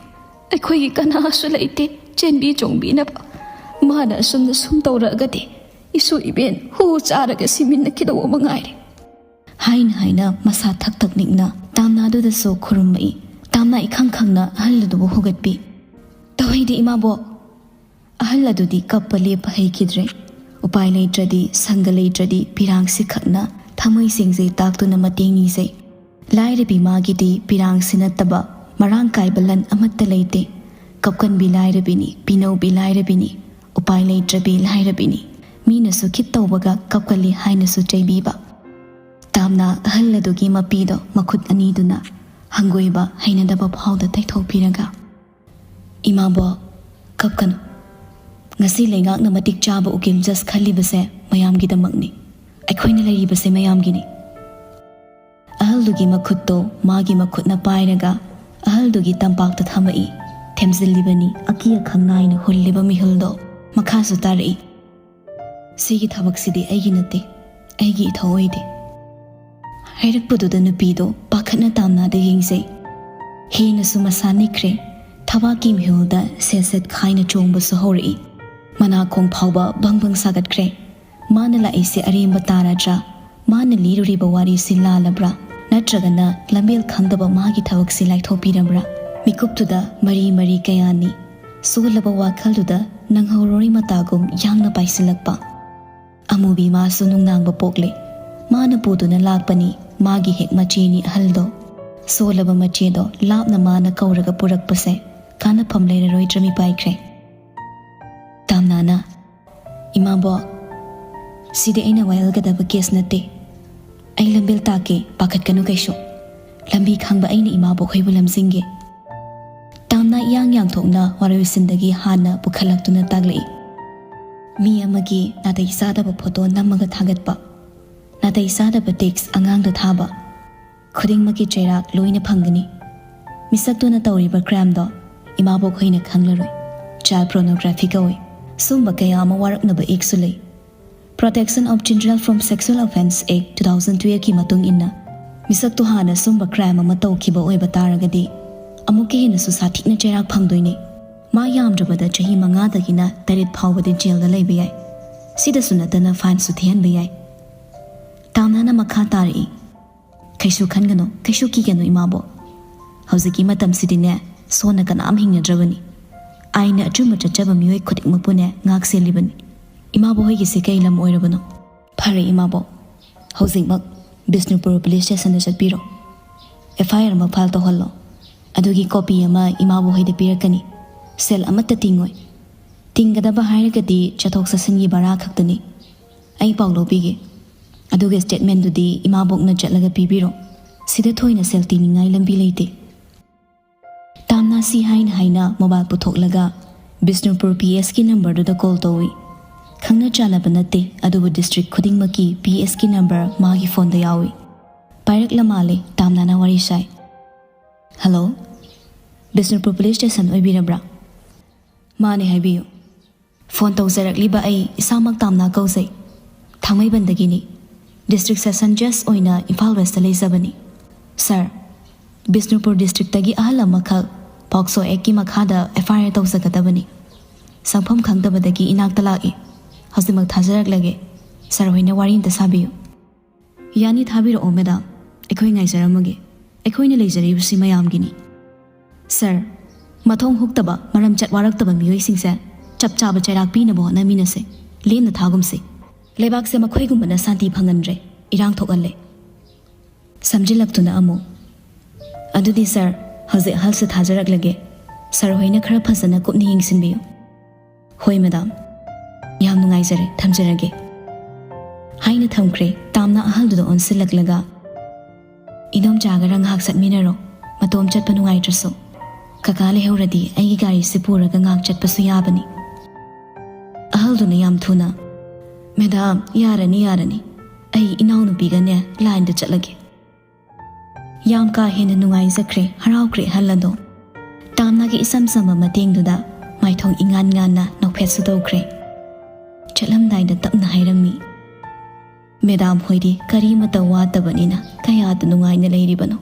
ꯑꯩꯈꯣꯏꯒꯤ ꯀꯅꯥꯁꯨ ꯂꯩꯇꯦ ꯆꯦꯟꯕꯤ ꯆꯣꯡꯕꯤꯅꯕ꯫ ꯃꯥꯅ ꯑꯁꯨꯝꯅ ꯁꯨꯝ ꯇꯧꯔꯛꯑꯒꯗꯤ ꯏꯁꯨ ꯏꯕꯦꯟ ꯍꯨ ꯆꯥꯔꯒ ꯁꯤꯃꯤꯟꯅꯈꯤꯗꯧꯕ ꯃꯉꯥꯏꯔꯦ꯫ ꯍꯥꯏꯅ ꯍꯥꯏꯅ ꯃꯁꯥ ꯊꯛ ꯊꯛ ꯅꯤꯛꯅ ꯇꯥꯝꯅꯥꯗꯨꯗꯁꯨ ꯈꯨꯔꯨꯝꯃꯛꯏ꯫ ꯇꯥꯝꯅꯥ ꯏꯈꯪ ꯈꯪꯅ ꯑꯍꯜ ꯑꯗꯨꯕꯨ ꯍꯧꯒꯠꯄꯤ꯫ "ꯇꯧꯍꯩꯗꯦ ꯏꯃꯥꯕꯣꯛ!" ꯑꯍꯜ ꯑꯗꯨꯗꯤ ꯀꯞꯄ ꯂꯦꯞꯄ ꯍꯩꯈꯤꯗ꯭ꯔꯦ꯫ ꯎꯄꯥꯏ ꯂꯩꯇ꯭ꯔꯗꯤ, ꯁꯪꯒ ꯂꯩꯇ꯭ꯔꯗꯤ ꯄꯤꯔꯥꯡꯁꯤ ꯈꯛꯅ ꯊꯃꯣꯏꯁꯤꯡꯁꯦ ꯇꯥꯛꯇꯨꯅ ꯃꯇꯦꯡ ꯅꯤꯖꯩ꯫ ꯂꯥꯏꯔꯕꯤ ꯃꯥꯒꯤꯗꯤ ꯄꯤꯔꯥꯡꯁꯤ ꯅꯠꯇꯕ ꯃꯔꯥꯡ ꯀꯥꯏꯕ ꯂꯟ ꯑꯃꯠꯇ ꯂꯩꯇꯦ꯫ ꯀꯞꯀꯟꯕꯤ ꯂꯥꯏꯔꯕꯤꯅꯤ, ꯄꯤꯅꯧꯕꯤ ꯂꯥꯏꯔꯕꯤꯅꯤ, ꯎꯄꯥꯏ ꯂꯩꯇ꯭ꯔꯕꯤ ꯂꯥꯏꯔꯕꯤꯅꯤ꯫ ꯃꯤꯅꯁꯨ ꯈꯤꯠ ꯇꯧꯕꯒ ꯀꯞꯀꯜꯂꯤ ꯍꯥꯏꯅꯁꯨ ꯆꯩꯕꯤꯕ꯫ ꯇꯥꯝꯅ ꯑꯍꯜ ꯑꯗꯨꯒꯤ ꯃꯄꯤꯗꯣ ꯃꯈꯨꯠ ꯑꯅꯤꯗꯨꯅ ꯍꯪꯒꯣꯏꯕ ꯍꯩꯅꯗꯕ ꯐꯥꯎꯗ ꯇꯩꯊꯣꯛꯄꯤꯔꯒ, "ꯏꯃꯥꯕꯣꯛ, ꯀꯞꯀꯅꯨ꯫ ꯉꯁꯤ ꯂꯩꯉꯥꯛꯅ ꯃꯇꯤꯛ ꯆꯥꯕ ꯎꯀꯤꯜ ꯖꯁ ꯈꯜꯂꯤꯕꯁꯦ ꯃꯌꯥꯝꯒꯤꯗꯃꯛꯅꯤ꯫ ꯑꯩꯈꯣꯏꯅ ꯂꯩꯔꯤꯕꯁꯦ ꯃꯌꯥꯝꯒꯤꯅꯤ꯫" ꯑꯍꯜꯗꯨꯒꯤ ꯃꯈꯨꯠꯇꯣ ꯃꯥꯒꯤ ꯃꯈꯨꯠꯅ ꯄꯥꯏꯔꯒ ꯑꯍꯜꯗꯨꯒꯤ ꯇꯝꯄꯥꯛꯇ ꯊꯝꯃꯛꯏ꯫ ꯊꯦꯝꯖꯤꯜꯂꯤꯕꯅꯤ ꯑꯀꯤ ꯑꯈꯪ ꯅꯥꯏꯅ ꯍꯨꯜꯂꯤꯕ ꯃꯤꯍꯨꯜꯗꯣ꯫ ꯃꯈꯥꯁꯨ ꯇꯥꯔꯛꯏ, "ꯁꯤꯒꯤ ꯊꯕꯛꯁꯤꯗꯤ ꯑꯩꯒꯤ ꯅꯠꯇꯦ, ꯑꯩꯒꯤ ꯏꯊꯧ ꯑꯣꯏꯗꯦ꯫" ꯍꯥꯏꯔꯛꯄꯗꯨꯗ ꯅꯨꯄꯤꯗꯣ ꯄꯥꯈꯠꯅ ꯇꯥꯝꯅꯥꯗ ꯌꯦꯡꯖꯩ꯫ ꯍꯦꯟꯅꯁꯨ ꯃꯁꯥ ꯅꯤꯛꯈ꯭ꯔꯦ꯫ ꯊꯕꯥꯛꯀꯤ ꯃꯤꯍꯨꯜꯗ ꯁꯦꯠ ꯁꯦꯠ ꯈꯥꯏꯅ ꯆꯣꯡꯕꯁꯨ ꯍꯧꯔꯛꯏ꯫ ꯃꯅꯥꯀꯣꯡ ꯐꯥꯎꯕ ꯕꯪ ꯕꯪ ꯁꯥꯒꯠꯈ꯭ꯔꯦ꯫ ꯃꯥꯅ ꯂꯥꯛꯏꯁꯦ ꯑꯔꯦꯝꯕ ꯇꯥꯔꯗ꯭ꯔꯥ? ꯃꯥꯅ ꯂꯤꯔꯨꯔꯤꯕ ꯋꯥꯔꯤꯁꯤ ꯂꯥꯜꯂꯕ꯭ꯔꯥ? ꯅꯠꯇ꯭ꯔꯒꯅ ꯂꯝꯕꯦꯜ ꯈꯪꯗꯕ ꯃꯥꯒꯤ ꯊꯕꯛꯁꯤ ꯂꯥꯏꯊꯣꯛꯄꯤꯔꯕ꯭ꯔꯥ? ꯃꯤꯀꯨꯞꯇꯨꯗ ꯃꯔꯤ ꯃꯔꯤ ꯀꯌꯥꯅꯤ꯫ ꯁꯣꯜꯂꯕ ꯋꯥꯈꯜꯗꯨꯗ ꯅꯪꯍꯧꯔꯣꯏ ꯃꯇꯥꯒꯨꯝ ꯌꯥꯡꯅ ꯄꯥꯏꯁꯤꯜꯂꯛꯄ꯫ ꯑꯃꯨꯕꯤ ꯃꯥꯁꯨ ꯅꯨꯡꯅꯥꯡꯕ ꯄꯣꯛꯂꯦ꯫ ꯃꯥꯅ ꯄꯨꯗꯨꯅ ꯂꯥꯛꯄꯅꯤ꯫ ꯃꯥꯒꯤ ꯍꯦꯛ ꯃꯆꯦꯅꯤ ꯑꯍꯜꯗꯣ꯫ ꯁꯣꯜꯂꯕ ꯃꯆꯦꯗꯣ ꯂꯥꯞꯅ ꯃꯥꯅ ꯀꯧꯔꯒ ꯄꯨꯔꯛꯄꯁꯦ ꯀꯥꯟꯅꯐꯝ ꯂꯩꯔꯔꯣꯏꯗ꯭ꯔ ꯃꯤꯄꯥꯏꯈ꯭ꯔꯦ꯫ ꯇꯥꯝꯅꯥꯅ, "ꯏꯃꯥꯕꯣꯛ, ꯁꯤꯗꯤ ꯑꯩꯅ ꯋꯥꯌꯦꯜꯒꯗꯕ ꯀꯦꯁ ꯅꯠꯇꯦ꯫ ꯑꯩ ꯂꯝꯕꯦꯜ ꯇꯥꯛꯀꯦ, ꯄꯥꯈꯠꯀꯅꯨ ꯀꯩꯁꯨ꯫ ꯂꯝꯕꯤ ꯈꯪꯕ ꯑꯩꯅ ꯏꯃꯥꯕꯣꯛ ꯍꯣꯏꯕꯨ ꯂꯝꯖꯤꯡꯒꯦ꯫" ꯇꯥꯝꯅꯥ ꯏꯌꯥꯡ ꯌꯥꯡꯊꯣꯛꯅ ꯋꯥꯔꯣꯏꯁꯤꯟꯗꯒꯤ ꯍꯥꯟꯅ ꯄꯨꯈꯠꯂꯛꯇꯨꯅ ꯇꯥꯛꯂꯛꯏ꯫ ꯃꯤ ꯑꯃꯒꯤ ꯅꯥꯇꯩ ꯆꯥꯗꯕ ꯐꯣꯇꯣ ꯅꯝꯃꯒ ꯊꯥꯒꯠꯄ, ꯅꯥꯇꯩ ꯆꯥꯗꯕ ꯇꯦꯛꯁ ꯑꯉꯥꯡꯗ ꯊꯥꯕ, ꯈꯨꯗꯤꯡꯃꯛꯀꯤ ꯆꯩꯔꯥꯛ ꯂꯣꯏꯅ ꯐꯪꯒꯅꯤ꯫ ꯃꯤꯁꯛꯇꯨꯅ ꯇꯧꯔꯤꯕ ꯀ꯭ꯔꯥꯏꯝꯗꯣ ꯏꯃꯥꯕꯣꯛ ꯍꯣꯏꯅ ꯈꯪꯂꯔꯣꯏ꯫ ꯆꯥꯏꯜ ꯄꯣꯔꯅꯣꯒ꯭ꯔꯥꯐꯤ ꯀꯧꯏ꯫ ꯁꯨꯝꯕ ꯀꯌꯥ ꯑꯃ ꯋꯥꯔꯛꯅꯕ ꯑꯦꯛꯁꯨ ꯂꯩ꯫ Protection of Children from Sexual Offence Act two thousand twelve ꯀꯤ ꯃꯇꯨꯡ ꯏꯟꯅ ꯃꯤꯁꯛꯇꯨ ꯍꯥꯟꯅ ꯁꯨꯝꯕ ꯀ꯭ꯔꯥꯏꯝ ꯑꯃ ꯇꯧꯈꯤꯕ ꯑꯣꯏꯕ ꯇꯥꯔꯒꯗꯤ ꯑꯃꯨꯛꯀ ꯍꯦꯟꯅꯁꯨ ꯁꯥꯊꯤꯅ ꯆꯩꯔꯥꯛ ꯐꯪꯗꯣꯏꯅꯤ꯫ ꯃꯥ ꯌꯥꯝꯗ꯭ꯔꯕꯗ ꯆꯍꯤ ꯃꯉꯥꯗꯒꯤꯅ ꯇꯔꯦꯠ ꯐꯥꯎꯕꯗꯤ ꯖꯦꯜꯗ ꯂꯩꯕ ꯌꯥꯏ꯫ ꯁꯤꯗꯁꯨ ꯅꯠꯇꯅ ꯐꯥꯏꯟꯁꯨ ꯊꯤꯍꯟꯕ ꯌꯥꯏ꯫ ꯇꯥꯝꯅꯥꯅ ꯃꯈꯥ ꯇꯥꯔꯛꯏ, "ꯀꯩꯁꯨ ꯈꯟꯒꯅꯨ, ꯀꯩꯁꯨ ꯀꯤꯒꯅꯨ ꯏꯃꯥꯕꯣꯛ꯫ ꯍꯧꯖꯤꯛꯀꯤ ꯃꯇꯝꯁꯤꯗꯤꯅꯦ, ꯁꯣꯟꯅ ꯀꯅꯥꯝ ꯍꯤꯡꯅꯗ꯭ꯔꯕꯅꯤ꯫ ꯑꯥꯏꯟꯅ ꯑꯆꯨꯝꯕ ꯆꯠꯆꯕ ꯃꯤꯑꯣꯏ ꯈꯨꯗꯤꯡꯃꯛꯄꯨꯅꯦ ꯉꯥꯛ ꯁꯦꯜꯂꯤꯕꯅꯤ꯫ ꯏꯃꯥꯕꯣꯛ ꯍꯣꯏꯒꯤꯁꯦ ꯀꯩ ꯂꯝ ꯑꯣꯏꯔꯕꯅꯣ? ꯐꯔꯦ ꯏꯃꯥꯕꯣꯛ, ꯍꯧꯖꯤꯛꯃꯛ ꯕꯤꯁꯅꯨꯄꯨꯔ ꯄꯨꯂꯤꯁ ꯁ꯭ꯇꯦꯁꯟꯗ ꯆꯠꯄꯤꯔꯣ꯫ ꯑꯦꯐ ꯑꯥꯏ ꯑꯥꯔ ꯑꯃ ꯐꯥꯏꯜ ꯇꯧꯍꯜꯂꯣ꯫ ꯑꯗꯨꯒꯤ ꯀꯣꯄꯤ ꯑꯃ ꯏꯃꯥꯕꯣꯛ ꯍꯣꯏꯗ ꯄꯤꯔꯛꯀꯅꯤ꯫ ꯁꯦꯜ ꯑꯃꯠꯇ ꯇꯤꯡꯉꯣꯏ꯫ ꯇꯤꯡꯒꯗꯕ ꯍꯥꯏꯔꯒꯗꯤ ꯆꯠꯊꯣꯛ ꯆꯠꯁꯤꯟꯒꯤ ꯚꯔꯥ ꯈꯛꯇꯅꯤ꯫ ꯑꯩ ꯄꯥꯎ ꯂꯧꯕꯤꯒꯦ꯫ ꯑꯗꯨꯒ ꯁ꯭ꯇꯦꯠꯃꯦꯟꯗꯨꯗꯤ ꯏꯃꯥꯕꯣꯛꯅ ꯆꯠꯂꯒ ꯄꯤꯕꯤꯔꯣ꯫ ꯁꯤꯗ ꯊꯣꯏꯅ ꯁꯦꯜ ꯇꯤꯡꯅꯤꯡꯉꯥꯏ ꯂꯝꯕꯤ ꯂꯩꯇꯦ꯫ ꯇꯥꯝꯅꯥ ꯁꯤ ꯍꯥꯏꯅ ꯍꯥꯏꯅ ꯃꯣꯕꯥꯏꯜ ꯄꯨꯊꯣꯛꯂꯒ ꯕꯤꯁꯅꯨꯄꯨꯔ ꯄꯤ ꯑꯦꯁꯀꯤ ꯅꯝꯕꯔꯗꯨꯗ ꯀꯣꯜ ꯇꯧꯏ꯫ ꯈꯪꯅ ꯆꯥꯟꯅꯕ ꯅꯠꯇꯦ, ꯑꯗꯨꯕꯨ ꯗꯤꯁꯇ꯭ꯔꯤꯛ ꯈꯨꯗꯤꯡꯃꯛꯀꯤ ꯄꯤ ꯑꯦꯁꯀꯤ ꯅꯝꯕꯔ ꯃꯥꯒꯤ ꯐꯣꯟꯗ ꯌꯥꯎꯏ꯫ ꯄꯥꯏꯔꯛꯂ ꯃꯥꯜꯂꯦ꯫ ꯇꯥꯝꯅꯥꯅ ꯋꯥꯔꯤ ꯁꯥꯏ꯫ "ꯍꯜꯂꯣ, ꯕꯤꯁꯅꯨꯄꯨꯔ ꯄꯨꯂꯤꯁ ꯁ꯭ꯇꯦꯁꯟ ꯑꯣꯏꯕꯤꯔꯕ꯭ꯔꯥ?" "ꯃꯥꯅꯦ, ꯍꯥꯏꯕꯤꯌꯨ꯫" "ꯐꯣꯟ ꯇꯧꯖꯔꯛꯂꯤꯕ ꯑꯩ ꯏꯁꯥꯃꯛ ꯇꯥꯝꯅꯥ ꯀꯧꯖꯩ, ꯊꯥꯡꯃꯩꯕꯟꯗꯒꯤꯅꯤ꯫ ꯗꯤꯁꯇ꯭ꯔꯤꯛ ꯁꯦꯁꯟ ꯖꯖ ꯑꯣꯏꯅ ꯏꯝꯐꯥꯜ ꯋꯦꯁꯇ ꯂꯩꯖꯕꯅꯤ꯫ ꯁꯥꯔ, ꯕꯤꯁꯅꯨꯄꯨꯔ ꯗꯤꯁꯇ꯭ꯔꯤꯛꯇꯒꯤ ꯑꯍꯜ ꯑꯃꯈꯛ ꯄꯣꯛꯁꯣ ꯑꯦꯛꯀꯤ ꯃꯈꯥꯗ ꯑꯦꯐ ꯑꯥꯏ ꯑꯥꯔ ꯇꯧꯖꯒꯗꯕꯅꯤ꯫ ꯆꯪꯐꯝ ꯈꯪꯗꯕꯗꯒꯤ ꯏꯅꯥꯛꯇ ꯂꯥꯛꯏ꯫ ꯍꯧꯖꯤꯛꯃꯛ ꯊꯥꯖꯔꯛꯂꯒꯦ꯫ ꯁꯥꯔ ꯍꯣꯏꯅ ꯋꯥꯔꯤ ꯑꯝꯇ ꯁꯥꯕꯤꯌꯨ꯫" "ꯌꯥꯅꯤ, ꯊꯥꯕꯤꯔꯛꯑꯣ ꯃꯦꯗꯥꯝ, ꯑꯩꯈꯣꯏ ꯉꯥꯏꯖꯔꯝꯃꯒꯦ꯫ ꯑꯩꯈꯣꯏꯅ ꯂꯩꯖꯔꯤꯕꯁꯤ ꯃꯌꯥꯝꯒꯤꯅꯤ꯫" "ꯁꯥꯔ, ꯃꯊꯣꯡ ꯍꯨꯛꯇꯕ, ꯃꯔꯝ ꯆꯠ ꯋꯥꯔꯛꯇꯕ ꯃꯤꯑꯣꯏꯁꯤꯡꯁꯦ ꯆꯞ ꯆꯥꯕ ꯆꯩꯔꯥꯛ ꯄꯤꯅꯕ ꯍꯣꯠꯅꯃꯤꯟꯅꯁꯦ꯫ ꯂꯦꯝꯅ ꯊꯥꯒꯨꯝꯁꯤ꯫ ꯂꯩꯕꯥꯛꯁꯦ ꯃꯈꯣꯏꯒꯨꯝꯕꯅ ꯁꯥꯟꯇꯤ ꯐꯪꯍꯟꯗ꯭ꯔꯦ, ꯏꯔꯥꯡ ꯊꯣꯛꯍꯜꯂꯦ꯫" ꯁꯝꯖꯤꯜꯂꯛꯇꯨꯅ ꯑꯃꯨꯛ, "ꯑꯗꯨꯗꯤ ꯁꯥꯔ, ꯍꯧꯖꯤꯛ ꯑꯍꯜꯁꯦ ꯊꯥꯖꯔꯛꯂꯒꯦ꯫ ꯁꯥꯔ ꯍꯣꯏꯅ ꯈꯔ ꯐꯖꯅ ꯀꯨꯞꯅ ꯌꯦꯡꯁꯤꯟꯕꯤꯌꯨ꯫" "ꯍꯣꯏ ꯃꯦꯗꯥꯝ, ꯌꯥꯝ ꯅꯨꯡꯉꯥꯏꯖꯔꯦ, ꯊꯝꯖꯔꯒꯦ" ꯍꯥꯏꯅ ꯊꯝꯈ꯭ꯔꯦ꯫ ꯇꯥꯝꯅꯥ ꯑꯍꯜꯗꯨꯗ ꯑꯣꯟꯁꯤꯜꯂꯛꯂꯒ, "ꯏꯗꯣꯝꯆꯥꯒꯔ ꯉꯥꯏꯍꯥꯛ ꯆꯠꯃꯤꯟꯅꯔꯣ, ꯃꯇꯣꯝ ꯆꯠꯄ ꯅꯨꯡꯉꯥꯏꯇ꯭ꯔꯁꯨ꯫ ꯀꯀꯥ ꯂꯩꯍꯧꯔꯗꯤ ꯑꯩꯒꯤ ꯒꯥꯔꯤꯁꯦ ꯄꯨꯔꯒ ꯉꯥꯏꯍꯥꯛ ꯆꯠꯄꯁꯨ ꯌꯥꯕꯅꯤ꯫" ꯑꯍꯜꯗꯨꯅ ꯌꯥꯝ ꯊꯨꯅ, "ꯃꯦꯗꯥꯝ, ꯌꯥꯔꯅꯤ, ꯌꯥꯔꯅꯤ, ꯑꯩ ꯏꯅꯥꯎꯅꯨꯄꯤꯒꯅꯦ ꯂꯥꯏꯟꯗ ꯆꯠꯂꯒꯦ꯫" ꯌꯥꯝ ꯀꯥ ꯍꯦꯟꯅ ꯅꯨꯡꯉꯥꯏꯖꯈ꯭ꯔꯦ, ꯍꯔꯥꯎꯈ꯭ꯔꯦ ꯑꯍꯜ ꯑꯗꯣ꯫ ꯇꯥꯝꯅꯥꯒꯤ ꯏꯆꯝ ꯆꯝꯕ ꯃꯇꯦꯡꯗꯨꯗ ꯃꯥꯏꯊꯣꯡ ꯏꯉꯥꯟ ꯉꯥꯟꯅ ꯅꯣꯛꯐꯦꯠꯁꯨ ꯇꯧꯈ꯭ꯔꯦ꯫ ꯆꯠꯂꯝꯗꯥꯏꯗ ꯇꯞꯅ ꯍꯥꯏꯔꯝꯃꯤ, "ꯃꯦꯗꯥꯝ ꯍꯣꯏꯗꯤ ꯀꯔꯤꯃꯇ ꯋꯥꯠꯇꯕꯅꯤꯅ ꯀꯌꯥꯗ ꯅꯨꯡꯉꯥꯏꯅ ꯂꯩꯔꯤꯕꯅꯣ꯫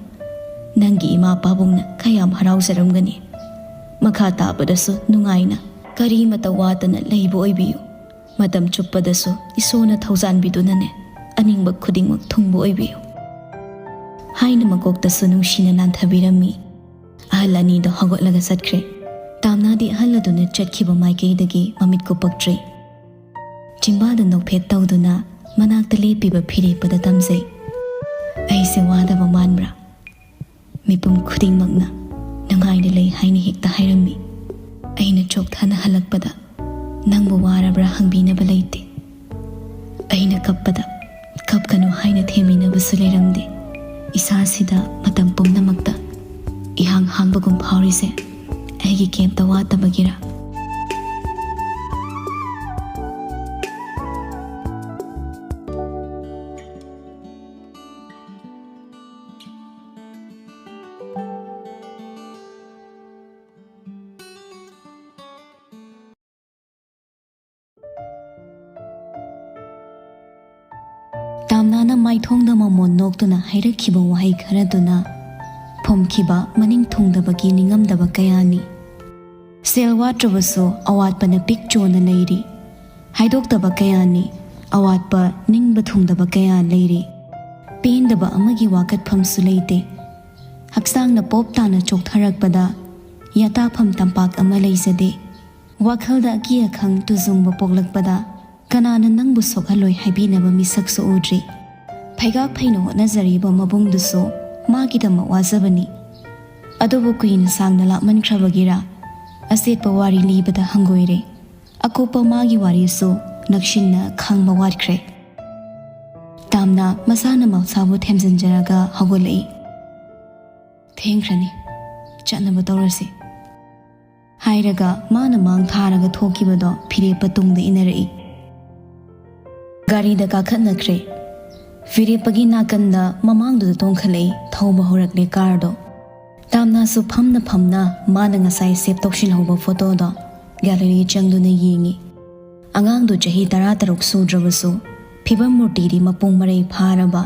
ꯅꯪꯒꯤ ꯏꯃꯥ ꯄꯥꯕꯨꯡꯅ ꯀꯌꯥꯝ ꯍꯔꯥꯎꯖꯔꯝꯒꯅꯤ꯫ ꯃꯈꯥ ꯇꯥꯕꯗꯁꯨ ꯅꯨꯡꯉꯥꯏꯅ ꯀꯔꯤꯃꯇ ꯋꯥꯠꯇꯅ ꯂꯩꯕ ꯑꯣꯏꯕꯤꯌꯨ꯫ ꯃꯇꯝ ꯆꯨꯞꯄꯗꯁꯨ ꯏꯁꯣꯔꯅ ꯊꯧꯖꯥꯟꯕꯤꯗꯨꯅꯅꯦ, ꯑꯅꯤꯡꯕ ꯈꯨꯗꯤꯡꯃꯛ ꯊꯨꯡꯕ ꯑꯣꯏꯕꯤꯌꯨ" ꯍꯥꯏꯅ ꯃꯀꯣꯛꯇꯁꯨ ꯅꯨꯡꯁꯤꯅ ꯅꯥꯟꯊꯕꯤꯔꯝꯃꯤ꯫ ꯑꯍꯜ ꯑꯅꯤꯗꯣ ꯍꯧꯒꯠꯂꯒ ꯆꯠꯈ꯭ꯔꯦ꯫ ꯇꯥꯝꯅꯥꯗꯤ ꯑꯍꯜ ꯑꯗꯨꯅ ꯆꯠꯈꯤꯕ ꯃꯥꯏꯀꯩꯗꯒꯤ ꯃꯃꯤꯠ ꯀꯨꯞꯄꯛꯇ꯭ꯔꯦ꯫ ꯆꯤꯝꯕꯥꯜꯗ ꯅꯣꯛꯐꯦꯠ ꯇꯧꯗꯨꯅ ꯃꯅꯥꯛꯇ ꯂꯦꯞꯄꯤꯕ ꯐꯤꯔꯦꯞꯄꯗ ꯇꯝꯖꯩ꯫ "ꯑꯩꯁꯦ ꯋꯥꯗꯕ ꯃꯥꯟꯕ꯭ꯔꯥ? ꯃꯤꯄꯨꯝ ꯈꯨꯗꯤꯡꯃꯛꯅ ꯅꯨꯡꯉꯥꯏꯅ ꯂꯩ ꯍꯥꯏꯅ ꯍꯦꯛꯇ ꯍꯥꯏꯔꯝꯃꯤ꯫ ꯑꯩꯅ ꯆꯣꯛꯊꯅ ꯍꯜꯂꯛꯄꯗ ꯅꯪꯕꯨ ꯋꯥꯔꯕ꯭ꯔꯥ ꯍꯪꯕꯤꯅꯕ ꯂꯩꯇꯦ꯫ ꯑꯩꯅ ꯀꯞꯄꯗ ꯀꯞꯀꯅꯨ ꯍꯥꯏꯅ ꯊꯦꯝꯕꯤꯅꯕꯁꯨ ꯂꯩꯔꯝꯗꯦ꯫ ꯏꯁꯥꯁꯤꯗ ꯃꯇꯝ ꯄꯨꯝꯅꯃꯛꯇ ꯏꯍꯥꯡ ꯍꯥꯡꯕꯒꯨꯝ ꯐꯥꯎꯔꯤꯁꯦ ꯑꯩꯒꯤ ꯀꯩꯝꯇ ꯋꯥꯠꯇꯕꯒꯤꯔ?" ꯇꯥꯝꯅꯥꯅ ꯃꯥꯏꯊꯣꯡꯗ ꯃꯃꯣꯟ ꯅꯣꯛꯇꯨꯅ ꯍꯥꯏꯔꯛꯈꯤꯕ ꯋꯥꯍꯩ ꯈꯔꯗꯨꯅ ꯐꯨꯝꯈꯤꯕ ꯃꯅꯤꯡ ꯊꯨꯡꯗꯕꯒꯤ ꯅꯤꯡꯉꯝꯗꯕ ꯀꯌꯥꯅꯤ꯫ ꯁꯦꯜ ꯋꯥꯠꯇ꯭ꯔꯕꯁꯨ ꯑꯋꯥꯠꯄꯅ ꯄꯤꯛ ꯆꯣꯟꯅ ꯂꯩꯔꯤ꯫ ꯍꯥꯏꯗꯣꯛꯇꯕ ꯀꯌꯥꯅꯤ꯫ ꯑꯋꯥꯠꯄ ꯅꯤꯡꯕ ꯊꯨꯡꯗꯕ ꯀꯌꯥ ꯂꯩꯔꯤ꯫ ꯄꯦꯟꯗꯕ ꯑꯃꯒꯤ ꯋꯥꯀꯠꯐꯝꯁꯨ ꯂꯩꯇꯦ꯫ ꯍꯛꯆꯥꯡꯅ ꯄꯣꯞ ꯇꯥꯅ ꯆꯣꯛꯊꯔꯛꯄꯗ ꯌꯥꯇꯥꯐꯝ ꯇꯝꯄꯥꯛ ꯑꯃ ꯂꯩꯖꯗꯦ꯫ ꯋꯥꯈꯜꯗ ꯑꯀꯤ ꯑꯈꯪ ꯇꯨꯖꯨꯡꯕ ꯄꯣꯛꯂꯛꯄꯗ ꯀꯅꯥꯅ ꯅꯪꯕꯨ ꯁꯣꯛꯍꯜꯂꯣꯏ ꯍꯥꯏꯕꯤꯅꯕ ꯃꯤꯁꯛꯁꯨ ꯎꯗ꯭ꯔꯤ꯫ ꯐꯩꯒꯥꯛ ꯐꯩꯅ ꯍꯣꯠꯅꯖꯔꯤꯕ ꯃꯕꯨꯡꯗꯨꯁꯨ ꯃꯥꯒꯤꯗꯃꯛ ꯋꯥꯖꯕꯅꯤ꯫ ꯑꯗꯨꯕꯨ ꯀꯨꯏꯅ ꯁꯥꯡꯅ ꯂꯥꯞꯃꯟꯈ꯭ꯔꯕꯒꯤꯔꯥ ꯑꯆꯦꯠꯄ ꯋꯥꯔꯤ ꯂꯤꯕꯗ ꯍꯪꯒꯣꯏꯔꯦ꯫ ꯑꯀꯨꯞꯄ ꯃꯥꯒꯤ ꯋꯥꯔꯤꯁꯨ ꯅꯛꯁꯤꯟꯅ ꯈꯪꯕ ꯋꯥꯠꯈ꯭ꯔꯦ꯫ ꯇꯥꯝꯅ ꯃꯁꯥꯅ ꯃꯁꯥꯕꯨ ꯊꯦꯝꯖꯤꯟꯖꯔꯒ ꯍꯧꯒꯠꯂꯛꯏ꯫ "ꯊꯦꯡꯈ꯭ꯔꯅꯤ, ꯆꯠꯅꯕ ꯇꯧꯔꯁꯤ" ꯍꯥꯏꯔꯒ ꯃꯥꯅ ꯃꯥꯡ ꯊꯥꯔꯒ ꯊꯣꯛꯈꯤꯕꯗꯣ ꯐꯤꯔꯦꯞꯄ ꯇꯨꯡꯗ ꯏꯟꯅꯔꯛꯏ꯫ ꯒꯥꯔꯤꯗ ꯀꯥꯈꯠꯅꯈ꯭ꯔꯦ꯫ ꯐꯤꯔꯦꯞꯄꯒꯤ ꯅꯥꯀꯟꯗ ꯃꯃꯥꯡꯗꯨꯗ ꯇꯣꯡꯈꯠꯂꯛꯏ, ꯊꯧꯕ ꯍꯧꯔꯛꯂꯦ ꯀꯥꯔꯗꯣ꯫ ꯇꯥꯝꯅꯥꯁꯨ ꯐꯝꯅ ꯐꯝꯅ ꯃꯥꯅ ꯉꯁꯥꯏ ꯁꯦꯞ ꯇꯧꯁꯤꯜꯍꯧꯕ ꯐꯣꯇꯣꯗꯣ ꯒꯦꯂꯔꯤ ꯆꯪꯗꯨꯅ ꯌꯦꯡꯉꯤ꯫ ꯑꯉꯥꯡꯗꯨ ꯆꯍꯤ ꯇꯔꯥꯇꯔꯨꯛ ꯁꯨꯗ꯭ꯔꯕꯁꯨ ꯐꯤꯕꯝ ꯃꯨꯔꯇꯤꯗꯤ ꯃꯄꯨꯡ ꯃꯔꯩ ꯐꯥꯔꯕ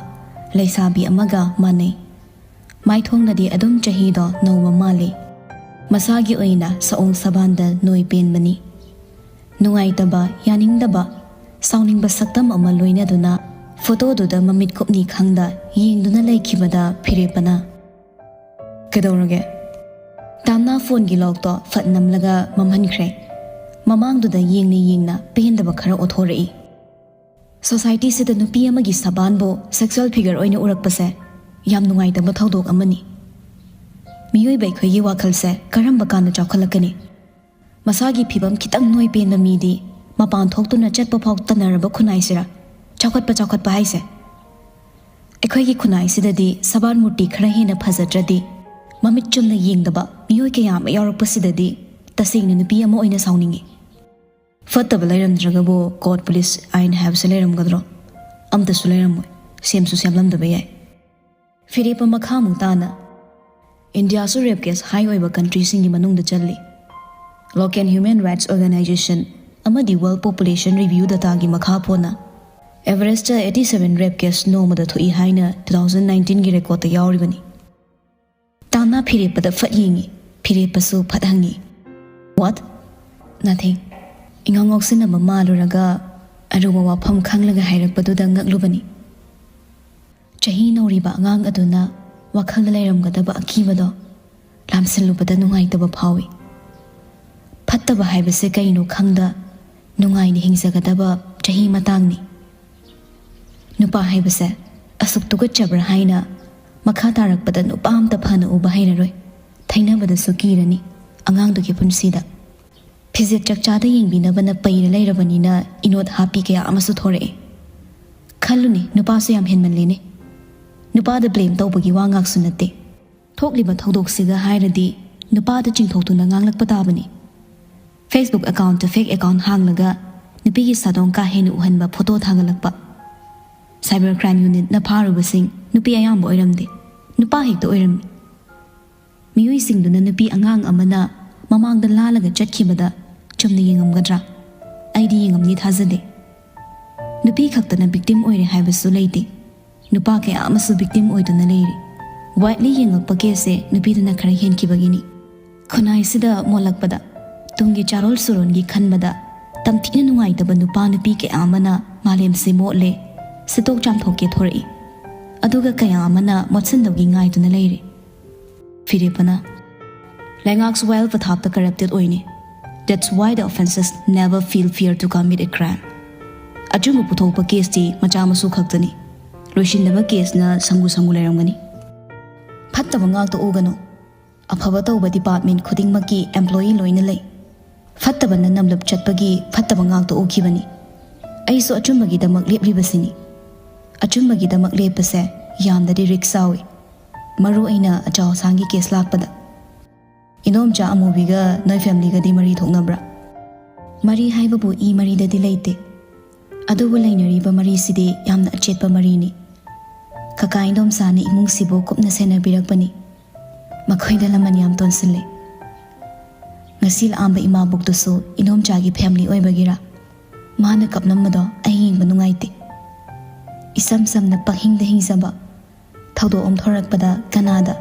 ꯂꯩꯁꯥꯕꯤ ꯑꯃꯒ ꯃꯥꯟꯅꯩ꯫ ꯃꯥꯏꯊꯣꯡꯗꯗꯤ ꯑꯗꯨꯝ ꯆꯍꯤꯗꯣ ꯅꯧꯕ ꯃꯥꯜꯂꯤ꯫ ꯃꯁꯥꯒꯤ ꯑꯣꯏꯅ ꯁꯑꯣꯡ ꯁꯕꯥꯟꯗ ꯅꯣꯏ ꯄꯦꯟꯕꯅꯤ꯫ ꯅꯨꯡꯉꯥꯏꯇꯕ, ꯌꯥꯅꯤꯡꯗꯕ, ꯁꯥꯎꯅꯤꯡꯕ ꯁꯛꯇꯝ ꯑꯃ ꯂꯣꯏꯅꯗꯨꯅ ꯐꯣꯇꯣꯗꯨꯗ ꯃꯃꯤꯠ ꯀꯨꯞꯅꯤ ꯈꯪꯗ ꯌꯦꯡꯗꯨꯅ ꯂꯩꯈꯤꯕꯗ ꯐꯤꯔꯦꯞꯄꯅ "ꯀꯩꯗꯧꯔꯒꯦ?" ꯇꯥꯝꯅꯥ ꯐꯣꯟꯒꯤ ꯂꯣꯛꯇꯣ ꯐꯠ ꯅꯝꯂꯒ ꯃꯝꯍꯟꯈ꯭ꯔꯦ꯫ ꯃꯃꯥꯡꯗꯨꯗ ꯌꯦꯡꯅ ꯌꯦꯡꯅ ꯄꯦꯟꯗꯕ ꯈꯔ ꯎꯠꯊꯣꯔꯛꯏ꯫ ꯁꯣꯁꯥꯏꯇꯤꯁꯤꯗ ꯅꯨꯄꯤ ꯑꯃꯒꯤ ꯁꯕꯥꯟꯕꯨ ꯁꯦꯛꯁꯨꯑꯦꯜ ꯐꯤꯒꯔ ꯑꯣꯏꯅ ꯎꯔꯛꯄꯁꯦ ꯌꯥꯝ ꯅꯨꯡꯉꯥꯏꯇꯕ ꯊꯧꯗꯣꯛ ꯑꯃꯅꯤ꯫ ꯃꯤꯑꯣꯏꯕ ꯑꯩꯈꯣꯏꯒꯤ ꯋꯥꯈꯜꯁꯦ ꯀꯔꯝꯕ ꯀꯥꯟꯗ ꯆꯥꯎꯈꯠꯂꯛꯀꯅꯤ? ꯃꯁꯥꯒꯤ ꯐꯤꯕꯝ ꯈꯤꯇꯪ ꯅꯣꯏ ꯄꯦꯟꯕ ꯃꯤꯗꯤ ꯃꯄꯥꯟ ꯊꯣꯛꯇꯨꯅ ꯆꯠꯄ ꯐꯥꯎ ꯇꯟꯅꯔꯕ ꯈꯨꯟꯅꯥꯏꯁꯤꯔ? ꯆꯥꯎꯈꯠꯄ ꯆꯥꯎꯈꯠꯄ ꯍꯥꯏꯁꯦ꯫ ꯑꯩꯈꯣꯏꯒꯤ ꯈꯨꯟꯅꯥꯏꯁꯤꯗꯗꯤ ꯁꯕꯥꯟ ꯃꯨꯔꯇꯤ ꯈꯔ ꯍꯦꯟꯅ ꯐꯖꯗ꯭ꯔꯗꯤ ꯃꯃꯤꯠ ꯆꯨꯝꯅ ꯌꯦꯡꯗꯕ ꯃꯤꯑꯣꯏ ꯀꯌꯥ ꯑꯃ ꯌꯥꯎꯔꯛꯄꯁꯤꯗꯗꯤ ꯇꯁꯦꯡꯅ ꯅꯨꯄꯤ ꯑꯃ ꯑꯣꯏꯅ ꯁꯥꯎꯅꯤꯡꯉꯤ꯫ ꯐꯠꯇꯕ ꯂꯩꯔꯝꯗ꯭ꯔꯒꯕꯨ ꯀꯣꯔꯠ, ꯄꯨꯂꯤꯁ, ꯑꯥꯏꯟ ꯍꯥꯏꯕꯁꯦ ꯂꯩꯔꯝꯒꯗ꯭ꯔꯣ? ꯑꯝꯇꯁꯨ ꯂꯩꯔꯝꯃꯣꯏ꯫ ꯁꯦꯝꯁꯨ ꯁꯦꯝꯂꯝꯗꯕ ꯌꯥꯏ꯫ ꯐꯤꯔꯦꯞ ꯑꯃ ꯃꯈꯥꯃꯨꯛ ꯇꯥꯅ ꯏꯟꯗꯤꯌꯥꯁꯨ ꯔꯦꯞ ꯀꯦꯁ ꯍꯥꯏ ꯑꯣꯏꯕ ꯀꯟꯇ꯭ꯔꯤꯁꯤꯡꯒꯤ ꯃꯅꯨꯡꯗ ꯆꯜꯂꯤ꯫ Local Human Rights Organization ꯑꯃꯗꯤ World Population Review dataꯒꯤ ꯃꯈꯥ ꯄꯣꯟꯅ Everest eighty seven rape case ꯅꯣꯡꯃꯗ ꯊꯣꯛꯏ ꯍꯥꯏꯅ two thousand nineteenꯒꯤ ꯔꯦꯀꯣꯔꯠꯇ ꯌꯥꯎꯔꯤꯕꯅꯤ꯫ ꯇꯥꯅ ꯐꯤꯔꯦꯞꯄꯗ ꯐꯠ ꯌꯦꯡꯉꯤ, ꯐꯤꯔꯦꯞꯄꯁꯨ ꯐꯠ ꯍꯪꯉꯤ, "What?" "Nothing." ꯏꯉꯥꯎ ꯉꯥꯎꯁꯤꯟꯅꯕ ꯃꯥꯜꯂꯨꯔꯒ ꯑꯔꯨꯕ ꯋꯥꯐꯝ ꯈꯪꯂꯒ ꯍꯥꯏꯔꯛꯄꯗꯨꯗ ꯉꯛꯂꯨꯕꯅꯤ꯫ ꯆꯍꯤ ꯅꯧꯔꯤꯕ ꯑꯉꯥꯡ ꯑꯗꯨꯅ ꯋꯥꯈꯜꯗ ꯂꯩꯔꯝꯒꯗꯕ ꯑꯀꯤꯕꯗꯣ ꯂꯥꯝꯁꯤꯜꯂꯨꯕꯗ ꯅꯨꯡꯉꯥꯏꯇꯕ ꯐꯥꯎꯏ꯫ ꯐꯠꯇꯕ ꯍꯥꯏꯕꯁꯦ ꯀꯩꯅꯣ ꯈꯪꯗ ꯅꯨꯡꯉꯥꯏꯅ ꯍꯤꯡꯖꯒꯗꯕ ꯆꯍꯤ ꯃꯇꯥꯡꯅꯤ꯫ ꯅꯨꯄꯥ ꯍꯥꯏꯕꯁꯦ ꯑꯁꯨꯛ ꯇꯨꯀꯠꯆꯕ꯭ꯔꯥ ꯍꯥꯏꯅ ꯃꯈꯥ ꯇꯥꯔꯛꯄꯗ ꯅꯨꯄꯥ ꯑꯝꯇ ꯐꯅ ꯎꯕ ꯍꯩꯔꯔꯣꯏ꯫ ꯊꯩꯅꯕꯗꯁꯨ ꯀꯤꯔꯅꯤ ꯑꯉꯥꯡꯗꯨꯒꯤ ꯄꯨꯟꯁꯤꯗ꯫ ꯐꯤꯖꯦꯠ ꯆꯥꯛꯆꯥꯗ ꯌꯦꯡꯕꯤꯅꯕꯅ ꯄꯩꯔ ꯂꯩꯔꯕꯅꯤꯅ ꯏꯅꯣꯠ ꯍꯥꯞꯄꯤ ꯀꯌꯥ ꯑꯃꯁꯨ ꯊꯣꯔꯛꯑꯦ꯫ ꯈꯜꯂꯨꯅꯦ, ꯅꯨꯄꯥꯁꯨ ꯌꯥꯝ ꯍꯦꯟꯃꯜꯂꯦꯅꯦ꯫ ꯅꯨꯄꯥꯗ ꯕ꯭ꯂꯦꯝ ꯇꯧꯕꯒꯤ ꯋꯥ ꯉꯥꯛꯁꯨ ꯅꯠꯇꯦ꯫ ꯊꯣꯛꯂꯤꯕ ꯊꯧꯗꯣꯛꯁꯤꯒ ꯍꯥꯏꯔꯗꯤ ꯅꯨꯄꯥꯗ ꯆꯤꯡꯊꯣꯛꯇꯨꯅ ꯉꯥꯡꯂꯛꯄ ꯇꯥꯕꯅꯤ꯫ Facebook accountꯇ fake account ꯍꯥꯡꯂꯒ ꯅꯨꯄꯤꯒꯤ ꯁꯥꯗꯣꯡ ꯀꯥ ꯍꯦꯟꯅ ꯎꯍꯟꯕ ꯐꯣꯇꯣ ꯊꯥꯒꯠꯂꯛꯄ꯫ Cyber Crime Unitꯅ ꯐꯥꯔꯨꯕꯁꯤꯡ ꯅꯨꯄꯤ ꯑꯌꯥꯝꯕ ꯑꯣꯏꯔꯝꯗꯦ, ꯅꯨꯄꯥ ꯍꯦꯛꯇ ꯑꯣꯏꯔꯝꯃꯤ꯫ ꯃꯤꯑꯣꯏꯁꯤꯡꯗꯨꯅ ꯅꯨꯄꯤ ꯑꯉꯥꯡ ꯑꯃꯅ ꯃꯃꯥꯡꯗ ꯂꯥꯜꯂꯒ ꯆꯠꯈꯤꯕꯗ ꯆꯨꯝꯅ ꯌꯦꯡꯉꯝꯒꯗ꯭ꯔꯥ? ꯑꯩꯗꯤ ꯌꯦꯡꯉꯝꯅꯤ ꯊꯥꯖꯗꯦ꯫ ꯅꯨꯄꯤ ꯈꯛꯇꯅ victim ꯑꯣꯏꯔꯦ ꯍꯥꯏꯕꯁꯨ ꯂꯩꯇꯦ꯫ ꯅꯨꯄꯥ ꯀꯌꯥ ꯑꯃꯁꯨ victim ꯑꯣꯏꯗꯨꯅ ꯂꯩꯔꯤ꯫ Widely ꯌꯦꯡꯉꯛꯄ caseꯁꯦ ꯅꯨꯄꯤꯗꯅ ꯈꯔ ꯍꯦꯟꯈꯤꯕꯒꯤꯅꯤ꯫ ꯈꯨꯟꯅꯥꯏꯁꯤꯗ ꯃꯣꯠꯂꯛꯄꯗ, ꯇꯨꯡꯒꯤ ꯆꯥꯔꯣꯜ ꯁꯨꯔꯣꯟꯒꯤ ꯈꯟꯕꯗ ꯇꯝꯊꯤꯅ ꯅꯨꯡꯉꯥꯏꯇꯕ ꯅꯨꯄꯥ ꯅꯨꯄꯤ ꯀꯌꯥ ꯑꯃꯅ ꯃꯥꯂꯦꯝꯁꯦ ꯃꯣꯠꯂꯦ, ꯁꯤꯠꯇꯣꯛ ꯆꯥꯝꯊꯣꯛꯀꯦ ꯊꯣꯔꯛꯏ꯫ ꯑꯗꯨꯒ ꯀꯌꯥ ꯑꯃꯅ ꯃꯣꯠꯁꯤꯟꯗꯧꯒꯤ ꯉꯥꯏꯗꯨꯅ ꯂꯩꯔꯦ꯫ ꯐꯤꯔꯦꯞꯄꯅ, "ꯂꯩꯉꯥꯛꯁꯨ ꯋꯥꯌꯦꯜ ꯄꯊꯥꯞꯇ corrupted ꯑꯣꯏꯅꯦ꯫ That's why the offenses never feel fear to commit a crime. ꯑꯆꯨꯝꯕ ꯄꯨꯊꯣꯛꯄ ꯀꯦꯁꯇꯤ ꯃꯆꯥ ꯃꯁꯨ ꯈꯛꯇꯅꯤ꯫ ꯂꯣꯏꯁꯤꯟꯗꯕ ꯀꯦꯁꯅ ꯁꯪꯒꯨ ꯁꯪꯒꯨ ꯂꯩꯔꯝꯒꯅꯤ꯫ ꯐꯠꯇꯕ ꯉꯥꯛꯇ ꯎꯒꯅꯨ꯫ ꯑꯐꯕ ꯇꯧꯕ ꯗꯤꯄꯥꯔꯠꯃꯦꯟ ꯈꯨꯗꯤꯡꯃꯛꯀꯤ ꯑꯦꯝꯄ꯭ꯂꯣꯌꯤ ꯂꯣꯏꯅ ꯂꯩ꯫ ꯐꯠꯇꯕꯅ ꯅꯝꯂꯞ ꯆꯠꯄꯒꯤ ꯐꯠꯇꯕ ꯉꯥꯛꯇ ꯎꯈꯤꯕꯅꯤ꯫ ꯑꯩꯁꯨ ꯑꯆꯨꯝꯕꯒꯤꯗꯃꯛ ꯂꯦꯞꯂꯤꯕꯁꯤꯅꯤ꯫ ꯑꯆꯨꯝꯕꯒꯤꯗꯃꯛ ꯂꯦꯞꯄꯁꯦ ꯌꯥꯝꯅꯗꯤ ꯔꯤꯛꯁ ꯆꯥꯎꯏ, ꯃꯔꯨ ꯑꯣꯏꯅ ꯑꯆꯧ ꯑꯁꯥꯡꯒꯤ ꯀꯦꯁ ꯂꯥꯛꯄꯗ꯫ ꯏꯅꯣꯝꯆꯥ ꯑꯃꯨꯕꯤꯒ ꯅꯣꯏ ꯐꯦꯃꯤꯂꯤꯒꯗꯤ ꯃꯔꯤ ꯊꯣꯛꯅꯕ꯭ꯔꯥ? ꯃꯔꯤ ꯍꯥꯏꯕꯕꯨ ꯏ ꯃꯔꯤꯗꯗꯤ ꯂꯩꯇꯦ, ꯑꯗꯨꯕꯨ ꯂꯩꯅꯔꯤꯕ ꯃꯔꯤꯁꯤꯗꯤ ꯌꯥꯝꯅ ꯑꯆꯦꯠꯄ ꯃꯔꯤꯅꯤ꯫ ꯀꯀꯥ ꯏꯟꯗꯣꯝꯆꯥꯅ ꯏꯃꯨꯡꯁꯤꯕꯨ ꯀꯨꯞꯅ ꯁꯦꯟꯅꯕꯤꯔꯛꯄꯅꯤ꯫ ꯃꯈꯣꯏꯗ ꯂꯃꯟ ꯌꯥꯝ ꯇꯣꯟꯁꯤꯜꯂꯦ꯫ ꯉꯁꯤ ꯂꯥꯛꯑꯝꯕ ꯏꯃꯥꯕꯣꯛꯇꯨꯁꯨ ꯏꯅꯣꯝꯆꯥꯒꯤ ꯐꯦꯃꯤꯂꯤ ꯑꯣꯏꯕꯒꯤꯔꯥ, ꯃꯥꯅ ꯀꯞꯂꯝꯕꯗꯣ ꯑꯩ ꯌꯦꯡꯕ ꯅꯨꯡꯉꯥꯏꯇꯦ꯫ ꯏꯁꯝ ꯁꯝꯅ ꯄꯪꯍꯤꯡꯗ ꯍꯤꯡꯖꯕ, ꯊꯧꯗꯣꯛ ꯑꯃ ꯊꯣꯔꯛꯄꯗ ꯀꯅꯥꯗ,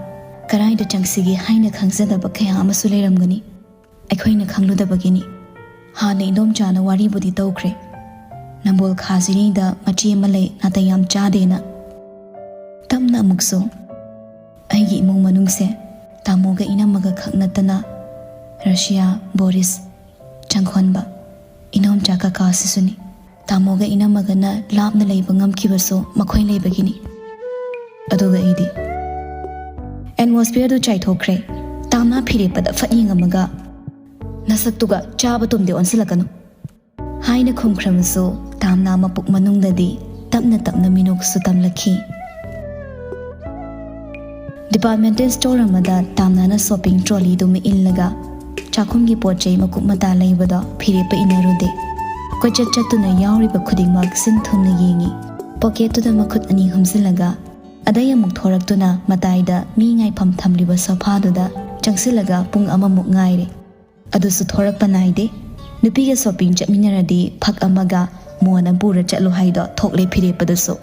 ꯀꯔꯥꯏꯗ ꯆꯪꯁꯤꯒꯦ ꯍꯥꯏꯅ ꯈꯪꯖꯗꯕ ꯀꯌꯥ ꯑꯃꯁꯨ ꯂꯩꯔꯝꯒꯅꯤ, ꯑꯩꯈꯣꯏꯅ ꯈꯪꯂꯨꯗꯕꯒꯤꯅꯤ꯫ ꯍꯥꯟꯅ ꯏꯟꯗꯣꯝꯆꯥꯅ ꯋꯥꯔꯤꯕꯨꯗꯤ ꯇꯧꯈ꯭ꯔꯦ, ꯅꯝꯕꯣꯜ ꯈꯥꯖꯤꯔꯤꯗ ꯃꯆꯦ ꯑꯃ ꯂꯩ, ꯅꯥꯇꯩ ꯌꯥꯝ ꯆꯥꯗꯦꯅ꯫ ꯇꯞꯅ ꯑꯃꯨꯛꯁꯨ, ꯑꯩꯒꯤ ꯏꯃꯨꯡ ꯃꯅꯨꯡꯁꯦ ꯇꯥꯃꯣꯒ ꯏꯅꯝꯃꯒ ꯈꯛ ꯅꯠꯇꯅ ꯔꯁꯤꯌꯥ, ꯕꯣꯔꯤꯁ, ꯆꯪꯈꯣꯟꯕ, ꯏꯅꯣꯝꯆꯥ ꯀꯀꯥꯁꯤꯁꯨꯅꯤ꯫ ꯇꯥꯃꯣꯒ ꯏꯅꯝꯃꯒꯅ ꯂꯥꯞꯅ ꯂꯩꯕ ꯉꯝꯈꯤꯕꯁꯨ ꯃꯈꯣꯏ ꯂꯩꯕꯒꯤꯅꯤ꯫ ꯑꯗꯨꯒ ꯑꯩꯗꯤ ꯑꯦꯠꯃꯣꯁꯐꯤꯌꯔꯗꯨ ꯆꯥꯏꯊꯣꯛꯈ꯭ꯔꯦ꯫ ꯇꯥꯝꯅꯥ ꯐꯤꯔꯦꯞꯄꯗ ꯐꯠ ꯌꯦꯡꯉꯝꯃꯒ, "ꯅꯁꯛꯇꯨꯒ ꯆꯥꯕ ꯇꯨꯝꯗꯦ ꯑꯣꯟꯁꯤꯜꯂꯛꯀꯅꯨ" ꯍꯥꯏꯅ ꯈꯨꯝꯈ꯭ꯔꯕꯁꯨ, ꯇꯥꯝꯅꯥ ꯃꯄꯨꯛ ꯃꯅꯨꯡꯗꯗꯤ ꯇꯞꯅ ꯇꯞꯅ ꯃꯤꯅꯣꯛꯁꯨ ꯇꯝꯂꯛꯈꯤ꯫ ꯗꯤꯄꯥꯔꯠꯃꯦꯟꯇꯦꯜ ꯁ꯭ꯇꯣꯔ ꯑꯃꯗ ꯇꯥꯝꯅꯥꯅ ꯁꯣꯄꯤꯡ ꯇ꯭ꯔꯣꯂꯤꯗꯨꯃ ꯏꯜꯂꯒ ꯆꯥꯛꯈꯨꯝꯒꯤ ꯄꯣꯠ ꯆꯩ ꯃꯀꯨꯞ ꯃꯇꯥ ꯂꯩꯕꯗꯣ ꯐꯤꯔꯦꯞꯄ ꯏꯟꯅꯔꯨꯗꯦ꯫ ꯀꯣꯏꯆꯠ ꯆꯠꯇꯨꯅ ꯌꯥꯎꯔꯤꯕ ꯈꯨꯗꯤꯡꯃꯛ ꯁꯤꯟ ꯊꯨꯡꯅ ꯌꯦꯡꯉꯤ꯫ ꯄꯣꯀꯦꯠꯇꯨꯗ ꯃꯈꯨꯠ ꯑꯅꯤ ꯍꯨꯝꯖꯤꯜꯂꯒ, ꯑꯗꯩ ꯑꯃꯨꯛ ꯊꯣꯔꯛꯇꯨꯅ ꯃꯇꯥꯏꯗ ꯃꯤ ꯉꯥꯏꯐꯝ ꯊꯝꯂꯤꯕ ꯁꯣꯐꯥꯗꯨꯗ ꯆꯪꯁꯤꯜꯂꯒ ꯄꯨꯡ ꯑꯃꯃꯨꯛ ꯉꯥꯏꯔꯦ꯫ ꯑꯗꯨꯁꯨ ꯊꯣꯔꯛꯄ ꯅꯥꯏꯗꯦ꯫ ꯅꯨꯄꯤꯒ ꯁꯣꯄꯤꯡ ꯆꯠꯃꯤꯟꯅꯔꯗꯤ ꯐꯛ ꯑꯃꯒ ꯃꯣꯟ ꯑꯃ ꯄꯨꯔ ꯆꯠꯂꯨ ꯍꯥꯏꯗꯣ ꯊꯣꯛꯂꯦ ꯐꯤꯔꯦꯞꯄꯗꯨꯁꯨ꯫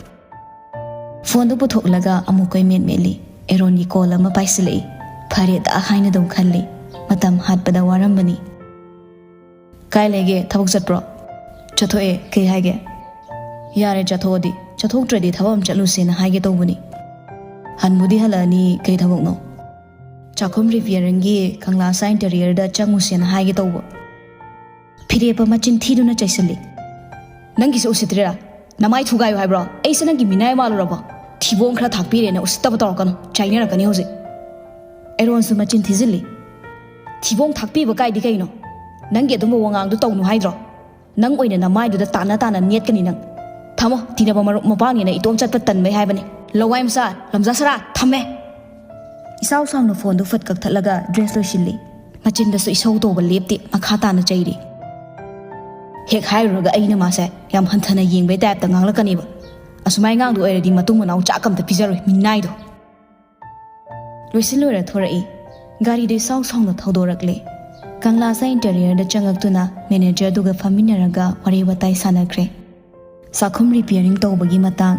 ꯐꯣꯟꯗꯨ ꯄꯨꯊꯣꯛꯂꯒ ꯑꯃꯨꯛ ꯀꯣꯏꯃꯦꯠ ꯃꯦꯠꯂꯤ꯫ ꯑꯦꯔꯣꯟꯒꯤ ꯀꯣꯜ ꯑꯃ ꯄꯥꯏꯁꯤꯜꯂꯛꯏ꯫ ꯐꯔꯦꯗ ꯍꯥꯏꯅ ꯑꯗꯨꯝ ꯈꯜꯂꯤ꯫ ꯃꯇꯝ ꯍꯥꯠꯄꯗ ꯋꯥꯔꯝꯕꯅꯤ꯫ "ꯀꯥꯏ ꯂꯩꯒꯦ? ꯊꯕꯛ ꯆꯠꯄ꯭ꯔꯣ?" "ꯆꯠꯊꯣꯛꯑꯦ꯫ ꯀꯩ ꯍꯥꯏꯒꯦ?" "ꯌꯥꯔꯦ, ꯆꯠꯊꯣꯛꯑꯗꯤ꯫ ꯆꯠꯊꯣꯛꯇ꯭ꯔꯗꯤ ꯊꯕꯛ ꯑꯃ ꯆꯠꯂꯨꯁꯦꯅ ꯍꯥꯏꯒꯦ ꯇꯧꯕꯅꯤ꯫" "ꯍꯟꯕꯨꯗꯤ ꯍꯜꯂꯛꯑꯅꯤ, ꯀꯩ ꯊꯕꯛꯅꯣ?" "ꯆꯥꯛꯈꯨꯝ ꯔꯤꯄꯤꯌꯔꯤꯡꯒꯤ ꯀꯪꯂꯥꯁꯥ ꯏꯟꯇꯤꯔꯤꯌꯔꯗ ꯆꯪꯉꯨꯁꯦꯅ ꯍꯥꯏꯒꯦ ꯇꯧꯕ꯫" ꯐꯤꯔꯦꯞꯄ ꯃꯆꯤꯟ ꯊꯤꯗꯨꯅ ꯆꯩꯁꯤꯜꯂꯤ꯫ "ꯅꯪꯒꯤꯁꯨ ꯎꯁꯤꯠꯇ꯭ꯔꯤꯔꯥ? ꯅꯃꯥꯏ ꯊꯨꯒꯥꯏꯌꯨ ꯍꯥꯏꯕ꯭ꯔꯣ? ꯑꯩꯁꯦ ꯅꯪꯒꯤ ꯃꯤꯅꯥꯏ ꯃꯥꯜꯂꯨꯔꯕꯣ? ꯊꯤꯕꯣꯡ ꯈꯔ ꯊꯥꯛꯄꯤꯔꯦꯅ ꯎꯁꯤꯠꯇꯕ ꯇꯧꯔꯛꯀꯅꯨ, ꯆꯥꯏꯅꯔꯛꯀꯅꯤ ꯍꯧꯖꯤꯛ꯫" ꯑꯦꯔꯣꯟꯁꯨ ꯃꯆꯤꯟ ꯊꯤꯖꯤꯜꯂꯤ꯫ "ꯊꯤꯕꯣꯡ ꯊꯥꯛꯄꯤꯕ ꯀꯥꯏꯗꯤ ꯀꯩꯅꯣ? ꯅꯪꯒꯤ ꯑꯗꯨꯝꯕ ꯋꯥꯉꯥꯡꯗꯣ ꯇꯧꯅꯨ ꯍꯥꯏꯗ꯭ꯔꯣ? ꯅꯪ ꯑꯣꯏꯅ ꯅꯃꯥꯏꯗꯨꯗ ꯇꯥꯟꯅ ꯇꯥꯟꯅ ꯅꯦꯠꯀꯅꯤ ꯅꯪ꯫ ꯊꯝꯃꯣ, ꯇꯤꯟꯅꯕ ꯃꯔꯨꯞ ꯃꯄꯥꯡꯅꯦꯅ ꯏꯇꯣꯝ ꯆꯠꯄ ꯇꯟꯕꯩ ꯍꯥꯏꯕꯅꯤ꯫ ꯂꯋꯥꯏ ꯃꯆꯥ, ꯂꯝꯖꯥ ꯁꯔꯥ, ꯊꯝꯃꯦ!" ꯏꯆꯥꯎ ꯆꯥꯎꯅ ꯐꯣꯟꯗꯨ ꯐꯠ ꯀꯛꯊꯠꯂꯒ ꯗ꯭ꯔꯦꯁ ꯂꯣꯏꯁꯤꯜꯂꯤ꯫ ꯃꯆꯤꯟꯗꯁꯨ ꯏꯁꯧ ꯇꯧꯕ ꯂꯦꯞꯇꯦ, ꯃꯈꯥ ꯇꯥꯅ ꯆꯩꯔꯤ꯫ ꯍꯦꯛ ꯍꯥꯏꯔꯨꯔꯒ ꯑꯩꯅ ꯃꯥꯁꯦ ꯌꯥꯝ ꯍꯟꯊꯅ ꯌꯦꯡꯕꯩ ꯇꯥꯏꯞꯇ ꯉꯥꯡꯂꯛꯀꯅꯦꯕ꯫ ꯑꯁꯨꯃꯥꯏ ꯉꯥꯡꯗꯣ ꯑꯣꯏꯔꯗꯤ ꯃꯇꯨꯡ ꯃꯅꯥꯎ ꯆꯥꯛ ꯑꯝꯇ ꯄꯤꯖꯔꯣꯏ, ꯃꯤꯅꯥꯏꯗꯣ꯫ ꯂꯣꯏꯁꯤꯜ ꯂꯣꯏꯔ ꯊꯣꯔꯛꯏ꯫ ꯒꯥꯔꯤꯗꯨ ꯏꯁꯥꯎ ꯁꯥꯎꯅ ꯊꯧꯗꯣꯔꯛꯂꯦ꯫ ꯀꯪꯂꯥꯁꯥ ꯏꯟꯇꯤꯔꯤꯌꯔꯗ ꯆꯪꯉꯛꯇꯨꯅ ꯃꯦꯅꯦꯖꯔꯗꯨꯒ ꯐꯝꯃꯤꯟꯅꯔꯒ ꯋꯥꯔꯤ ꯋꯥꯇꯥꯏ ꯁꯥꯟꯅꯈ꯭ꯔꯦ꯫ ꯆꯥꯛꯈꯨꯝ ꯔꯤꯄꯤꯌꯔꯤꯡ ꯇꯧꯕꯒꯤ ꯃꯇꯥꯡ,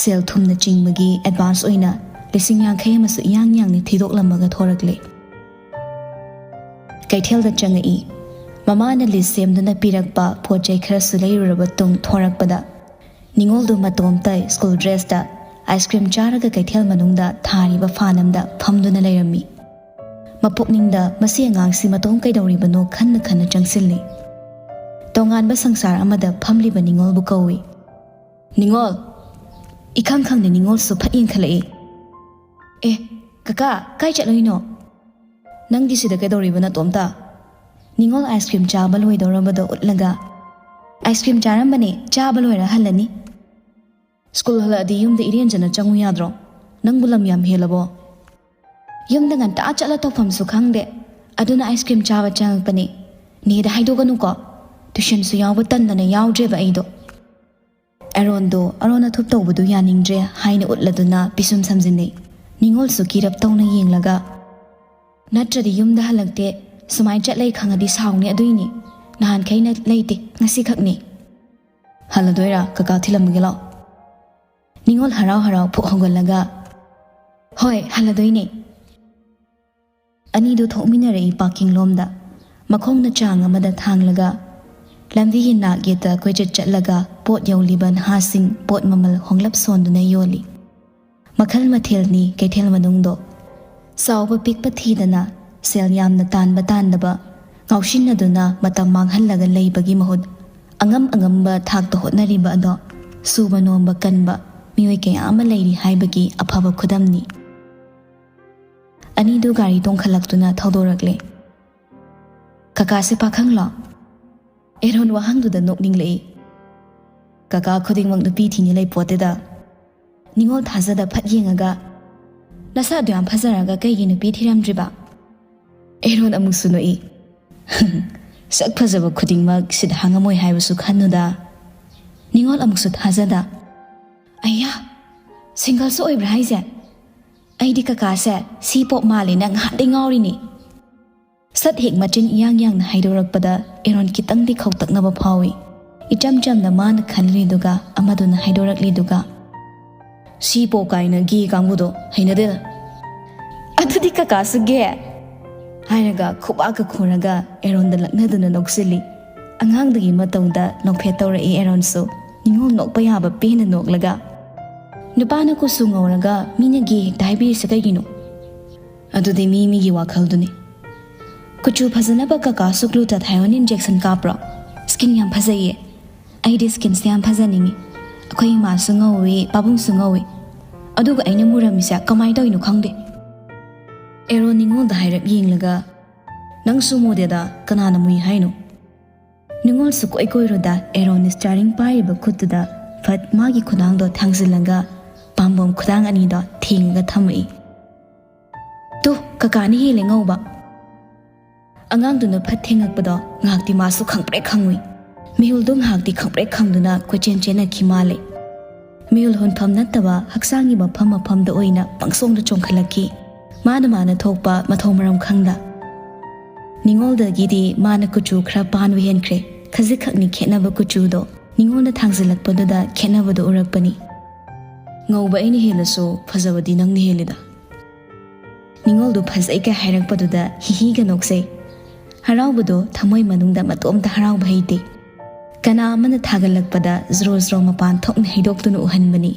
ꯁꯦꯜ ꯊꯨꯝꯅ ꯆꯤꯡꯕꯒꯤ ꯑꯦꯗꯚꯥꯟꯁ ꯑꯣꯏꯅ ꯂꯤꯁꯤꯡ ꯌꯥꯡꯈꯩ ꯑꯃꯁꯨ ꯏꯌꯥꯡ ꯌꯥꯡꯅ ꯊꯤꯗꯣꯛꯂꯝꯃꯒ ꯊꯣꯔꯛꯂꯦ꯫ ꯀꯩꯊꯦꯜꯗ ꯆꯪꯉꯛꯏ꯫ ꯃꯃꯥꯅ ꯂꯤꯁ ꯁꯦꯝꯗꯨꯅ ꯄꯤꯔꯛꯄ ꯄꯣꯠ ꯆꯩ ꯈꯔꯁꯨ ꯂꯩꯔꯨꯔꯕ ꯇꯨꯡ ꯊꯣꯔꯛꯄꯗ, ꯅꯤꯉꯣꯜꯗꯨ ꯃꯇꯣꯝꯇ ꯁ꯭ꯀꯨꯜ ꯗ꯭ꯔꯦꯁꯇ ꯑꯥꯏꯁ ꯀ꯭ꯔꯤꯝ ꯆꯥꯔꯒ ꯀꯩꯊꯦꯜ ꯃꯅꯨꯡꯗ ꯊꯥꯔꯤꯕ ꯐꯥꯟ ꯑꯃꯗ ꯐꯝꯗꯨꯅ ꯂꯩꯔꯝꯃꯤ꯫ ꯃꯄꯨꯛꯅꯤꯡꯗ ꯃꯁꯤ ꯑꯉꯥꯡꯁꯤ ꯃꯇꯣꯝ ꯀꯩꯗꯧꯔꯤꯕꯅꯣ ꯈꯟꯅ ꯈꯟꯅ ꯆꯪꯁꯤꯜꯂꯤ꯫ ꯇꯣꯉꯥꯟꯕ ꯁꯪꯁꯥꯔ ꯑꯃꯗ ꯐꯝꯂꯤꯕ ꯅꯤꯉꯣꯜꯕꯨ ꯀꯧꯏ꯫ "ꯅꯤꯉꯣꯜ!" ꯏꯈꯪ ꯈꯪꯗꯦ ꯅꯤꯉꯣꯜꯁꯨ ꯐꯠ ꯌꯦꯡꯈꯠꯂꯛꯏ꯫ "ꯑꯦ, ꯀꯀꯥ, ꯀꯥꯏ ꯆꯠꯂꯨꯏꯅꯣ? ꯅꯪꯗꯤ ꯁꯤꯗ ꯀꯩꯗꯧꯔꯤꯕ ꯅꯇꯣꯝꯇ?" ꯅꯤꯉꯣꯜ ꯑꯥꯏꯁ ꯀ꯭ꯔꯤꯝ ꯆꯥꯕ ꯂꯣꯏꯗꯧꯔꯕꯗꯣ ꯎꯠꯂꯒ, "ꯑꯥꯏꯁ ꯀ꯭ꯔꯤꯝ ꯆꯥꯔꯝꯕꯅꯦ, ꯆꯥꯕ ꯂꯣꯏꯔ ꯍꯜꯂꯅꯤ꯫ ꯁ꯭ꯀꯨꯜ ꯍꯜꯂꯛꯑꯗꯤ ꯌꯨꯝꯗ ꯏꯔꯦꯟꯖꯅ ꯆꯪꯉꯨ ꯌꯥꯗ꯭ꯔꯣ? ꯅꯪꯕꯨ ꯂꯝ ꯌꯥꯝ ꯍꯦꯜꯂꯕꯣ? ꯌꯨꯝꯗ ꯉꯟꯇꯥ ꯆꯠꯂ ꯇꯧꯐꯝꯁꯨ ꯈꯪꯗꯦ, ꯑꯗꯨꯅ ꯑꯥꯏꯁ ꯀ꯭ꯔꯤꯝ ꯆꯥꯕ ꯆꯪꯉꯛꯄꯅꯦ꯫ ꯅꯦꯗ ꯍꯥꯏꯗꯣꯛꯀꯅꯨꯀꯣ꯫ ꯇ꯭ꯌꯨꯁꯟꯁꯨ ꯌꯥꯎꯕ ꯇꯟꯗꯅ ꯌꯥꯎꯗ꯭ꯔꯦꯕ ꯑꯩꯗꯣ꯫" ꯑꯦꯔꯣꯟꯗꯣ ꯑꯔꯣꯟ ꯑꯊꯨꯞ ꯇꯧꯕꯗꯨ ꯌꯥꯅꯤꯡꯗ꯭ꯔꯦ ꯍꯥꯏꯅ ꯎꯠꯂꯗꯨꯅ ꯄꯤꯁꯨꯝ ꯁꯝꯖꯤꯟꯅꯩ꯫ ꯅꯤꯉꯣꯜꯁꯨ ꯀꯤꯔꯞ ꯇꯧꯅ ꯌꯦꯡꯂꯒ, "ꯅꯠꯇ꯭ꯔꯗꯤ ꯌꯨꯝꯗ ꯍꯜꯂꯛꯇꯦ, ꯁꯨꯃꯥꯏꯅ ꯆꯠ ꯂꯩ ꯈꯪꯉꯗꯤ ꯁꯥꯎꯅꯤ, ꯑꯗꯨꯏꯅꯤ꯫ ꯅꯍꯥꯟꯈꯩꯅ ꯂꯩꯇꯦ, ꯉꯁꯤꯈꯛꯅꯤ꯫" "ꯍꯜꯂꯗꯣꯏꯔꯥ? ꯀꯀꯥ ꯊꯤꯜꯂꯝꯃꯒꯦ ꯂꯥꯛꯑꯣ꯫" ꯅꯤꯉꯣꯜ ꯍꯔꯥꯎ ꯍꯔꯥꯎ ꯐꯨꯛ ꯍꯧꯒꯠꯂꯒ, "ꯍꯣꯏ, ꯍꯜꯂꯗꯣꯏꯅꯦ꯫" ꯑꯅꯤꯗꯨ ꯊꯣꯛꯃꯤꯟꯅꯔꯛꯏ ꯄꯥꯔꯀꯤꯡ ꯂꯣꯝꯗ꯫ ꯃꯈꯣꯡꯅ ꯆꯥꯡ ꯑꯃꯗ ꯊꯥꯡꯂꯒ ꯂꯝꯕꯤꯒꯤ ꯅꯥꯛ ꯌꯦꯠꯇ ꯀꯣꯏꯆꯠ ꯆꯠꯂꯒ ꯄꯣꯠ ꯌꯣꯜꯂꯤꯕ ꯅꯍꯥꯁꯤꯡ ꯄꯣꯠ ꯃꯃꯜ ꯍꯣꯡꯂꯞ ꯁꯣꯟꯗꯨꯅ ꯌꯣꯜꯂꯤ꯫ ꯃꯈꯜ ꯃꯊꯦꯜꯅꯤ ꯀꯩꯊꯦꯜ ꯃꯅꯨꯡꯗꯣ꯫ ꯆꯥꯎꯕ ꯄꯤꯛꯄ ꯊꯤꯗꯅ ꯁꯦꯜ ꯌꯥꯝꯅ ꯇꯥꯟꯕ ꯇꯥꯟꯗꯕ, ꯉꯥꯎꯁꯤꯟꯅꯗꯨꯅ ꯃꯇꯝ ꯃꯥꯡꯍꯜꯂꯒ ꯂꯩꯕꯒꯤ ꯃꯍꯨꯠ, ꯑꯉꯝ ꯑꯉꯝꯕ ꯊꯥꯛꯇ ꯍꯣꯠꯅꯔꯤꯕ ꯑꯗꯣ ꯁꯨꯕ ꯅꯣꯝꯕ ꯀꯟꯕ ꯃꯤꯑꯣꯏ ꯀꯌꯥ ꯑꯃ ꯂꯩꯔꯤ ꯍꯥꯏꯕꯒꯤ ꯑꯐꯕ ꯈꯨꯗꯝꯅꯤ꯫ ꯑꯅꯤꯗꯨ ꯒꯥꯔꯤ ꯇꯣꯡꯈꯠꯂꯛꯇꯨꯅ ꯊꯧꯗꯣꯔꯛꯂꯦ꯫ "ꯀꯀꯥꯁꯦ ꯄꯥꯈꯪꯂꯣ?" ꯑꯦꯔꯣꯟ ꯋꯥꯍꯪꯗꯨꯗ ꯅꯣꯛꯅꯤꯡꯂꯛꯏ꯫ "ꯀꯀꯥ ꯈꯨꯗꯤꯡꯃꯛ ꯅꯨꯄꯤ ꯊꯤꯅꯤ ꯂꯩ ꯄꯣꯠꯇꯦꯗ꯫" ꯅꯤꯉꯣꯜ ꯊꯥꯖꯗ ꯐꯠ ꯌꯦꯡꯉꯒ, "ꯅꯁꯥꯗꯨ ꯌꯥꯝ ꯐꯖꯔꯒ ꯀꯩꯒꯤ ꯅꯨꯄꯤ ꯊꯤꯔꯝꯗ꯭ꯔꯤꯕ?" ꯑꯦꯔꯣꯟ ꯑꯃꯨꯛꯁꯨ ꯅꯣꯛꯏ꯫ "ꯁꯛ ꯐꯖꯕ ꯈꯨꯗꯤꯡꯃꯛ ꯁꯤꯠ ꯍꯥꯡꯉꯝꯃꯣꯏ ꯍꯥꯏꯕꯁꯨ ꯈꯟꯅꯨꯗ꯫" ꯅꯤꯉꯣꯜ ꯑꯃꯨꯛꯁꯨ ꯊꯥꯖꯗ, "ꯑꯌꯥ, ꯁꯤꯡꯒꯜꯁꯨ ꯑꯣꯏꯕ꯭ꯔꯥ ꯍꯥꯏꯁꯦ? ꯑꯩꯗꯤ ꯀꯀꯥꯁꯦ ꯁꯤ ꯄꯣꯞ ꯃꯥꯜꯂꯦꯅ ꯉꯍꯥꯟꯗꯩ ꯉꯥꯎꯔꯤꯅꯤ꯫" ꯁꯠ ꯍꯦꯛ ꯃꯆꯤꯟ ꯏꯌꯥꯡ ꯌꯥꯡꯅ ꯍꯥꯏꯗꯣꯔꯛꯄꯗ ꯑꯦꯔꯣꯟ ꯈꯤꯇꯪꯗꯤ ꯈꯧꯇꯛꯅꯕ ꯐꯥꯎꯏ꯫ ꯏꯆꯝ ꯆꯝꯅ ꯃꯥꯅ ꯈꯜꯂꯤꯗꯨꯒ ꯑꯃꯗꯨꯅ ꯍꯥꯏꯗꯣꯔꯛꯂꯤꯗꯨꯒ, "ꯁꯤ ꯄꯣ ꯀꯥꯏꯅ ꯒꯦ ꯀꯥꯡꯕꯨꯗꯣ ꯍꯩꯅꯗꯦꯗ꯫" "ꯑꯗꯨꯗꯤ ꯀꯀꯥꯁꯨ ꯒꯦ?" ꯍꯥꯏꯔꯒ ꯈꯨꯕꯥꯛꯀ ꯈꯨꯔꯒ ꯑꯦꯔꯣꯟꯗ ꯂꯛꯅꯗꯨꯅ ꯅꯣꯛꯁꯤꯜꯂꯤ꯫ ꯑꯉꯥꯡꯗꯨꯒꯤ ꯃꯇꯧꯗ ꯅꯣꯛꯐꯦꯠ ꯇꯧꯔꯛꯏ ꯑꯦꯔꯣꯟꯁꯨ, ꯅꯤꯉꯣꯜ ꯅꯣꯛꯄ ꯌꯥꯕ ꯄꯦꯟꯅ ꯅꯣꯛꯂꯒ꯫ "ꯅꯨꯄꯥꯅ ꯀꯨꯆꯨ ꯉꯧꯔꯒ ꯃꯤꯅ ꯒꯦ ꯍꯦꯛꯇ ꯍꯥꯏꯕꯤꯔꯤꯁꯦ ꯀꯩꯒꯤꯅꯣ?" "ꯑꯗꯨꯗꯤ ꯃꯤ ꯃꯤꯒꯤ ꯋꯥꯈꯜꯗꯨꯅꯤ꯫ ꯀꯨꯆꯨ ꯐꯖꯅꯕ ꯀꯀꯥꯁꯨ glutathione injection ꯀꯥꯞꯄ꯭ꯔꯣ? Skin ꯌꯥꯝ ꯐꯖꯩꯌꯦ꯫ ꯑꯩꯗꯤ skinꯁꯦ ꯌꯥꯝ ꯐꯖꯅꯤꯡꯉꯤ꯫ ꯑꯩꯈꯣꯏ ꯏꯃꯥꯁꯨ ꯉꯧꯏ, ꯄꯥꯕꯨꯡꯁꯨ ꯉꯧꯏ꯫ ꯑꯗꯨꯒ ꯑꯩꯅ ꯃꯨꯔꯝꯃꯤꯁꯦ ꯀꯃꯥꯏꯅ ꯇꯧꯔꯤꯅꯣ ꯈꯪꯗꯦ꯫" ꯑꯦꯔꯣꯟ ꯅꯤꯉꯣꯜꯗ ꯍꯥꯏꯔꯞ ꯌꯦꯡꯂꯒ, "ꯅꯪꯁꯨ ꯃꯨꯗꯦꯗ, ꯀꯅꯥꯅ ꯃꯨꯏ ꯍꯥꯏꯅꯣ?" ꯅꯤꯉꯣꯜꯁꯨ ꯀꯣꯏ ꯀꯣꯏꯔꯨꯗ ꯑꯦꯔꯣꯟ steering ꯄꯥꯏꯔꯤꯕ ꯈꯨꯠꯇꯨꯗ ꯐꯠ ꯃꯥꯒꯤ ꯈꯨꯗꯥꯡꯗꯣ ꯊꯥꯡꯖꯤꯜꯂꯒ ꯄꯥꯝꯕꯣꯝ ꯈꯨꯗꯥꯡ ꯑꯅꯤꯗꯣ ꯊꯦꯡꯉꯒ ꯊꯝꯃꯛꯏ꯫ "ꯇꯨ, ꯀꯀꯥꯅ ꯍꯦꯜꯂꯦ ꯉꯧꯕ꯫" ꯑꯉꯥꯡꯗꯨꯅ ꯐꯠ ꯊꯦꯡꯉꯛꯄꯗꯣ ꯉꯥꯏꯍꯥꯛꯇꯤ ꯃꯥꯁꯨ ꯈꯪꯄ꯭ꯔꯦꯛ ꯈꯪꯉꯨꯏ꯫ ꯃꯤꯍꯨꯜꯗꯣ ꯉꯥꯏꯍꯥꯛꯇꯤ ꯈꯪꯄ꯭ꯔꯦꯛ ꯈꯪꯗꯨꯅ ꯀꯣꯏꯆꯦꯟ ꯆꯦꯟꯅꯈꯤ ꯃꯥꯜꯂꯦ꯫ ꯃꯤꯍꯨꯜ ꯍꯨꯟꯐꯝ ꯅꯠꯇꯕ ꯍꯛꯆꯥꯡꯒꯤ ꯃꯐꯝ ꯃꯐꯝꯗ ꯑꯣꯏꯅ ꯄꯪꯁꯣꯡꯗ ꯆꯣꯡꯈꯠꯂꯛꯈꯤ꯫ ꯃꯥꯅ ꯃꯥꯅ ꯊꯣꯛꯄ ꯃꯊꯧ ꯃꯔꯝ ꯈꯪꯗ꯫ ꯅꯤꯉꯣꯜꯗꯒꯤꯗꯤ ꯃꯥꯅ ꯀꯨꯆꯨ ꯈꯔ ꯄꯥꯟꯕ ꯍꯦꯟꯈ꯭ꯔꯦ꯫ ꯈꯖꯤꯛꯈꯛꯅꯤ ꯈꯦꯠꯅꯕ ꯀꯨꯆꯨꯗꯣ꯫ ꯅꯤꯉꯣꯜꯅ ꯊꯥꯡꯖꯤꯜꯂꯛꯄꯗꯨꯗ ꯈꯦꯠꯅꯕꯗꯣ ꯎꯔꯛꯄꯅꯤ꯫ "ꯉꯧꯕ ꯑꯩꯅ ꯍꯦꯜꯂꯁꯨ ꯐꯖꯕꯗꯤ ꯅꯪꯅ ꯍꯦꯜꯂꯤꯗ꯫" ꯅꯤꯉꯣꯜꯗꯨ ꯐꯖꯩꯒ ꯍꯥꯏꯔꯛꯄꯗꯨꯗ ꯍꯤꯍꯤꯒ ꯅꯣꯛꯆꯩ꯫ ꯍꯔꯥꯎꯕꯗꯣ ꯊꯃꯣꯏ ꯃꯅꯨꯡꯗ ꯃꯇꯣꯝꯇ ꯍꯔꯥꯎꯕ ꯍꯩꯇꯦ꯫ ꯀꯅꯥ ꯑꯃꯅ ꯊꯥꯒꯠꯂꯛꯄꯗ ꯖ꯭ꯔꯣ ꯖ꯭ꯔꯣ ꯃꯄꯥꯟ ꯊꯣꯛꯅ ꯍꯩꯗꯣꯛꯇꯨꯅ ꯎꯍꯟꯕꯅꯤ꯫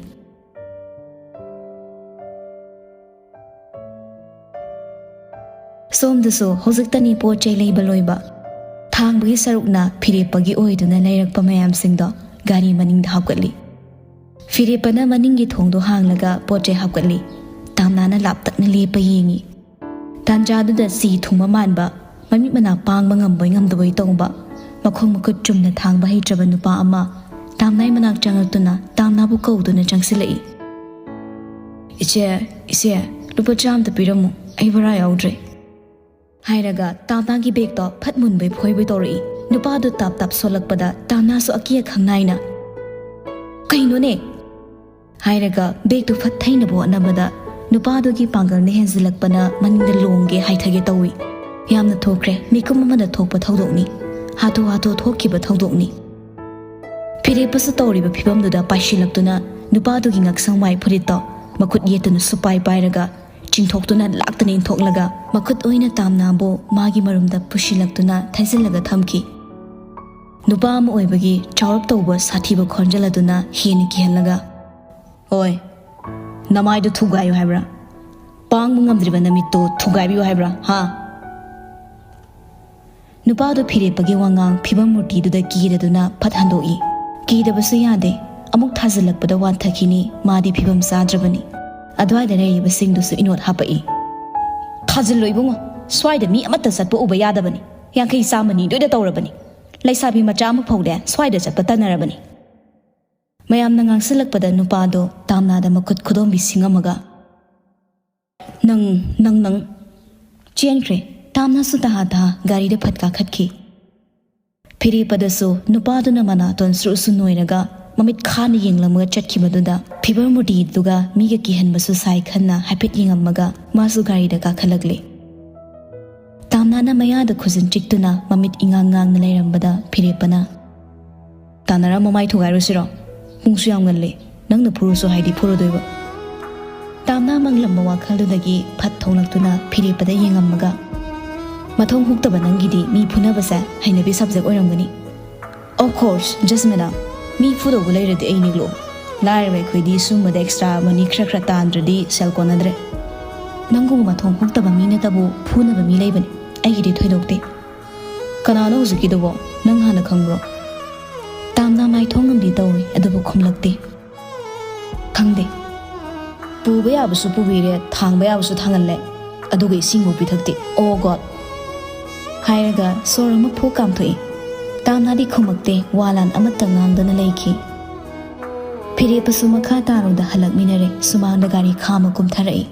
ꯁꯣꯝꯗꯁꯨ ꯍꯧꯖꯤꯛꯇꯅꯤ ꯄꯣꯠ ꯆꯩ ꯂꯩꯕ ꯂꯣꯏꯕ꯫ ꯊꯥꯡꯕꯒꯤ ꯁꯔꯨꯛꯅ ꯐꯤꯔꯦꯞꯄꯒꯤ ꯑꯣꯏꯗꯨꯅ ꯂꯩꯔꯛꯄ ꯃꯌꯥꯝꯁꯤꯡꯗꯣ ꯒꯥꯔꯤ ꯃꯅꯤꯡꯗ ꯍꯥꯞꯀꯠꯂꯤ꯫ ꯐꯤꯔꯦꯞꯄꯅ ꯃꯅꯤꯡꯒꯤ ꯊꯣꯡꯗꯣ ꯍꯥꯡꯂꯒ ꯄꯣꯠ ꯆꯩ ꯍꯥꯞꯀꯠꯂꯤ꯫ ꯇꯥꯝꯅꯥꯅ ꯂꯥꯞꯇꯛꯅ ꯂꯦꯞꯄ ꯌꯦꯡꯉꯤ꯫ ꯇꯥꯟꯖꯥꯗꯨꯗ ꯁꯤ ꯊꯨꯡꯕ ꯃꯥꯟꯕ, ꯃꯃꯤꯠ ꯃꯅꯥ ꯄꯥꯡꯕ ꯉꯝꯕꯣꯏ ꯉꯝꯗꯕꯣꯏ ꯇꯧꯕ, ꯃꯈꯣꯡ ꯃꯈꯨꯠ ꯆꯨꯝꯅ ꯊꯥꯡꯕ ꯍꯩꯇ꯭ꯔꯕ ꯅꯨꯄꯥ ꯑꯃ ꯇꯥꯝꯅꯥꯏ ꯃꯅꯥꯛ ꯆꯪꯂꯛꯇꯨꯅ ꯇꯥꯝꯅꯥꯕꯨ ꯀꯧꯗꯨꯅ ꯆꯪꯁꯤꯜꯂꯛꯏ꯫ "ꯏꯆꯦ, ꯏꯆꯦ, ꯂꯨꯄꯥ ꯆꯥꯝꯗ ꯄꯤꯔꯝꯃꯨ, ꯑꯩ ꯚꯔꯥ ꯌꯥꯎꯗ꯭ꯔꯦ," ꯍꯥꯏꯔꯒ ꯇꯥꯝꯅꯥꯒꯤ ꯕꯦꯒꯇꯣ ꯐꯠ ꯃꯨꯟꯕꯩ ꯐꯣꯏꯕꯩ ꯇꯧꯔꯛꯏ꯫ ꯅꯨꯄꯥꯗꯣ ꯇꯥꯞ ꯇꯥꯞ ꯁꯣꯜꯂꯛꯄꯗ ꯇꯥꯝꯅꯥꯁꯨ ꯑꯀꯤ ꯑꯈꯪ ꯅꯥꯏꯅ, "ꯀꯩꯅꯣꯅꯦ?" ꯍꯥꯏꯔꯒ ꯕꯦꯒꯇꯨ ꯐꯠ ꯊꯩꯅꯕ ꯍꯣꯠꯅꯕꯗ ꯅꯨꯄꯥꯗꯨꯒꯤ ꯄꯥꯡꯒꯜꯅ ꯍꯦꯟꯖꯤꯜꯂꯛꯄꯅ ꯃꯅꯤꯡꯗ ꯂꯣꯡꯒꯦ ꯍꯥꯏꯊꯒꯦ ꯇꯧꯏ꯫ ꯌꯥꯝꯅ ꯊꯣꯛꯈ꯭ꯔꯦ, ꯃꯤꯀꯨꯝ ꯑꯃꯗ ꯊꯣꯛꯄ ꯊꯧꯗꯣꯛꯅꯤ꯫ ꯍꯥꯊꯨ ꯍꯥꯊꯨ ꯊꯣꯛꯈꯤꯕ ꯊꯧꯗꯣꯛꯅꯤ꯫ ꯐꯤꯔꯦꯞꯄꯁꯨ ꯇꯧꯔꯤꯕ ꯐꯤꯕꯝꯗꯨꯗ ꯄꯥꯏꯁꯤꯜꯂꯛꯇꯨꯅ ꯅꯨꯄꯥꯗꯨꯒꯤ ꯉꯛꯁꯪ ꯋꯥꯏ ꯐꯨꯔꯤꯠꯇꯣ ꯃꯈꯨꯠ ꯌꯦꯠꯇꯨꯅ ꯁꯨꯄꯥꯏ ꯄꯥꯏꯔꯒ ꯆꯤꯡꯊꯣꯛꯇꯨꯅ ꯂꯥꯛꯇꯅ ꯏꯟꯊꯣꯛꯂꯒ ꯃꯈꯨꯠ ꯑꯣꯏꯅ ꯇꯥꯝꯅꯥꯕꯨ ꯃꯥꯒꯤ ꯃꯔꯨꯝꯗ ꯄꯨꯁꯤꯜꯂꯛꯇꯨꯅ ꯊꯩꯖꯤꯜꯂꯒ ꯊꯝꯈꯤ꯫ ꯅꯨꯄꯥ ꯑꯃ ꯑꯣꯏꯕꯒꯤ ꯆꯥꯎꯔꯞ ꯇꯧꯕ ꯁꯥꯊꯤꯕ ꯈꯣꯟꯖꯦꯜ ꯑꯗꯨꯅ ꯍꯦꯟꯅ ꯀꯤꯍꯜꯂꯒ, "ꯍꯣꯏ, ꯅꯃꯥꯏꯗꯨ ꯊꯨꯒꯥꯏꯌꯨ ꯍꯥꯏꯕ꯭ꯔꯥ? ꯄꯥꯡꯕ ꯉꯝꯗ꯭ꯔꯤꯕ ꯅꯃꯤꯠꯇꯨ ꯊꯨꯒꯥꯏꯕꯤꯌꯨ ꯍꯥꯏꯕ꯭ꯔꯥ, ꯍꯥ?" ꯅꯨꯄꯥꯗꯨ ꯐꯤꯔꯦꯞꯄꯒꯤ ꯋꯥꯉꯥꯡ ꯐꯤꯕꯝ ꯃꯨꯔꯇꯤꯗꯨꯗ ꯀꯤꯔꯗꯨꯅ ꯐꯠ ꯍꯟꯗꯣꯛꯏ꯫ ꯀꯤꯗꯕꯁꯨ ꯌꯥꯗꯦ, ꯑꯃꯨꯛ ꯊꯥꯖꯤꯜꯂꯛꯄꯗ ꯋꯥꯟꯊꯈꯤꯅꯤ, ꯃꯥꯗꯤ ꯐꯤꯕꯝ ꯆꯥꯗ꯭ꯔꯕꯅꯤ꯫ ꯑꯗꯨꯋꯥꯏꯗ ꯂꯩꯔꯤꯕꯁꯤꯡꯗꯨꯁꯨ ꯏꯅꯣꯠ ꯍꯥꯄꯛꯏ꯫ "ꯊꯥꯖꯤꯜꯂꯣ ꯏꯕꯨꯡꯉꯣ, ꯁ꯭ꯋꯥꯏꯗ ꯃꯤ ꯑꯃꯠꯇ ꯆꯠꯄ ꯎꯕ ꯌꯥꯗꯕꯅꯤ, ꯌꯥꯡꯈꯩ ꯆꯥꯝꯃꯅꯤ ꯂꯣꯏꯅ ꯇꯧꯔꯕꯅꯤ, ꯂꯩꯁꯥꯕꯤ ꯃꯆꯥ ꯑꯃ ꯐꯥꯎꯗꯦ ꯁ꯭ꯋꯥꯏꯗ ꯆꯠꯄ ꯇꯟꯅꯔꯕꯅꯤ꯫" ꯃꯌꯥꯝꯅ ꯉꯥꯡꯁꯤꯜꯂꯛꯄꯗ ꯅꯨꯄꯥꯗꯣ ꯇꯥꯝꯅꯥꯗ ꯃꯈꯨꯠ ꯈꯨꯗꯣꯝꯕꯤ ꯁꯤꯡꯉꯝꯃꯒ, "ꯅꯪ, ꯅꯪ, ꯅꯪ!" ꯆꯦꯟꯈ꯭ꯔꯦ꯫ ꯇꯥꯝꯅꯥꯁꯨ ꯇꯍꯥ ꯇꯍꯥ ꯒꯥꯔꯤꯗ ꯐꯠ ꯀꯥꯈꯠꯈꯤ꯫ ꯐꯤꯔꯦꯞꯄꯗꯁꯨ ꯅꯨꯄꯥꯗꯨꯅ ꯃꯅꯥꯇꯣꯟ ꯁ꯭ꯔꯨ ꯁ꯭ꯔꯨ ꯅꯣꯏꯔꯒ ꯃꯃꯤꯠ ꯈꯥꯅ ꯌꯦꯡꯂꯝꯃꯒ ꯆꯠꯈꯤꯕꯗꯨꯗ ꯐꯤꯕꯝ ꯃꯨꯔꯇꯤꯗꯨꯒ ꯃꯤꯒ ꯀꯤꯍꯟꯕꯁꯨ ꯁꯥꯏ ꯈꯟꯅ ꯍꯥꯏꯐꯦꯠ ꯌꯦꯡꯉꯝꯃꯒ ꯃꯥꯁꯨ ꯒꯥꯔꯤꯗ ꯀꯥꯈꯠꯂꯛꯂꯦ꯫ ꯇꯥꯝꯅꯥꯅ ꯃꯌꯥꯗ ꯈꯨꯖꯤꯟ ꯆꯤꯛꯇꯨꯅ ꯃꯃꯤꯠ ꯏꯉꯥꯡ ꯉꯥꯡꯅ ꯂꯩꯔꯝꯕꯗ ꯐꯤꯔꯦꯞꯄꯅ, "ꯇꯥꯟꯅꯔ ꯃꯃꯥꯏ ꯊꯨꯒꯥꯏꯔꯨꯁꯤꯔꯣ? ꯄꯨꯡꯁꯨ ꯌꯥꯝ ꯉꯜꯂꯦ꯫ ꯅꯪꯅ ꯐꯨꯔꯨꯁꯨ ꯍꯥꯏꯗꯤ ꯐꯨꯔꯨꯗꯣꯏꯕ?" ꯇꯥꯝꯅꯥ ꯃꯪꯂꯝꯕ ꯋꯥꯈꯜꯗꯨꯗꯒꯤ ꯐꯠ ꯊꯣꯛꯂꯛꯇꯨꯅ ꯐꯤꯔꯦꯞꯄꯗ ꯌꯦꯡꯉꯝꯃꯒ, "ꯃꯊꯣꯡ ꯍꯨꯛꯇꯕ ꯅꯪꯒꯤꯗꯤ ꯃꯤ ꯐꯨꯅꯕꯁꯦ ꯍꯩꯅꯕꯤ subject ꯑꯣꯏꯔꯝꯒꯅꯤ꯫ Of course, just madam, ꯃꯤ ꯐꯨꯗꯧꯕ ꯂꯩꯔꯗꯤ ꯑꯩ ꯅꯦꯛꯂꯛꯑꯣ꯫ ꯂꯥꯏꯔꯕ ꯑꯩꯈꯣꯏꯗꯤ ꯁꯨꯝꯕꯗ extra money ꯈꯔ ꯈꯔ ꯇꯥꯟꯗ꯭ꯔꯗꯤ ꯁꯦꯜ ꯀꯣꯟꯅꯗ꯭ꯔꯦ꯫" "ꯅꯪꯒꯨꯝꯕ ꯃꯊꯣꯡ ꯍꯨꯛꯇꯕ ꯃꯤ ꯅꯠꯇꯕꯨ ꯐꯨꯅꯕ ꯃꯤ ꯂꯩꯕꯅꯤ, ꯑꯩꯒꯤꯗꯤ ꯊꯣꯏꯗꯣꯛꯇꯦ꯫ ꯀꯅꯥꯅꯣ ꯍꯧꯖꯤꯛꯀꯤꯗꯨꯕꯣ? ꯅꯪ ꯍꯥꯟꯅ ꯈꯪꯕ꯭ꯔꯣ?" ꯇꯥꯝꯅꯥ ꯃꯥꯏ ꯊꯣꯡꯉꯝꯗꯤ ꯇꯧꯏ, ꯑꯗꯨꯕꯨ ꯈꯨꯝꯂꯛꯇꯦ꯫ "ꯈꯪꯗꯦ꯫ ꯄꯨꯕ ꯌꯥꯕꯁꯨ ꯄꯨꯕꯤꯔꯦ, ꯊꯥꯡꯕ ꯌꯥꯕꯁꯨ ꯊꯥꯡꯍꯜꯂꯦ, ꯑꯗꯨꯒ ꯏꯁꯤꯡꯕꯨ ꯄꯤꯊꯛꯇꯦ꯫ ꯑꯣ ꯒꯣꯗ!" ꯍꯥꯏꯔꯒ ꯁꯣꯔ ꯑꯃ ꯐꯨ ꯀꯥꯝꯊꯣꯛꯏ꯫ ꯇꯥꯝꯅꯥꯗꯤ ꯈꯨꯝꯃꯛꯇꯦ, ꯋꯥ ꯂꯥꯟ ꯑꯃꯠꯇ ꯉꯥꯡꯗꯅ ꯂꯩꯈꯤ꯫ ꯐꯤꯔꯦꯞꯄꯁꯨ ꯃꯈꯥ ꯇꯥꯔꯣꯗ ꯍꯜꯂꯛꯃꯤꯟꯅꯔꯦ, ꯁꯨꯃꯥꯡꯗ ꯒꯥꯔꯤ ꯈꯥꯝꯃ ꯀꯨꯝꯊꯔꯛꯏ꯫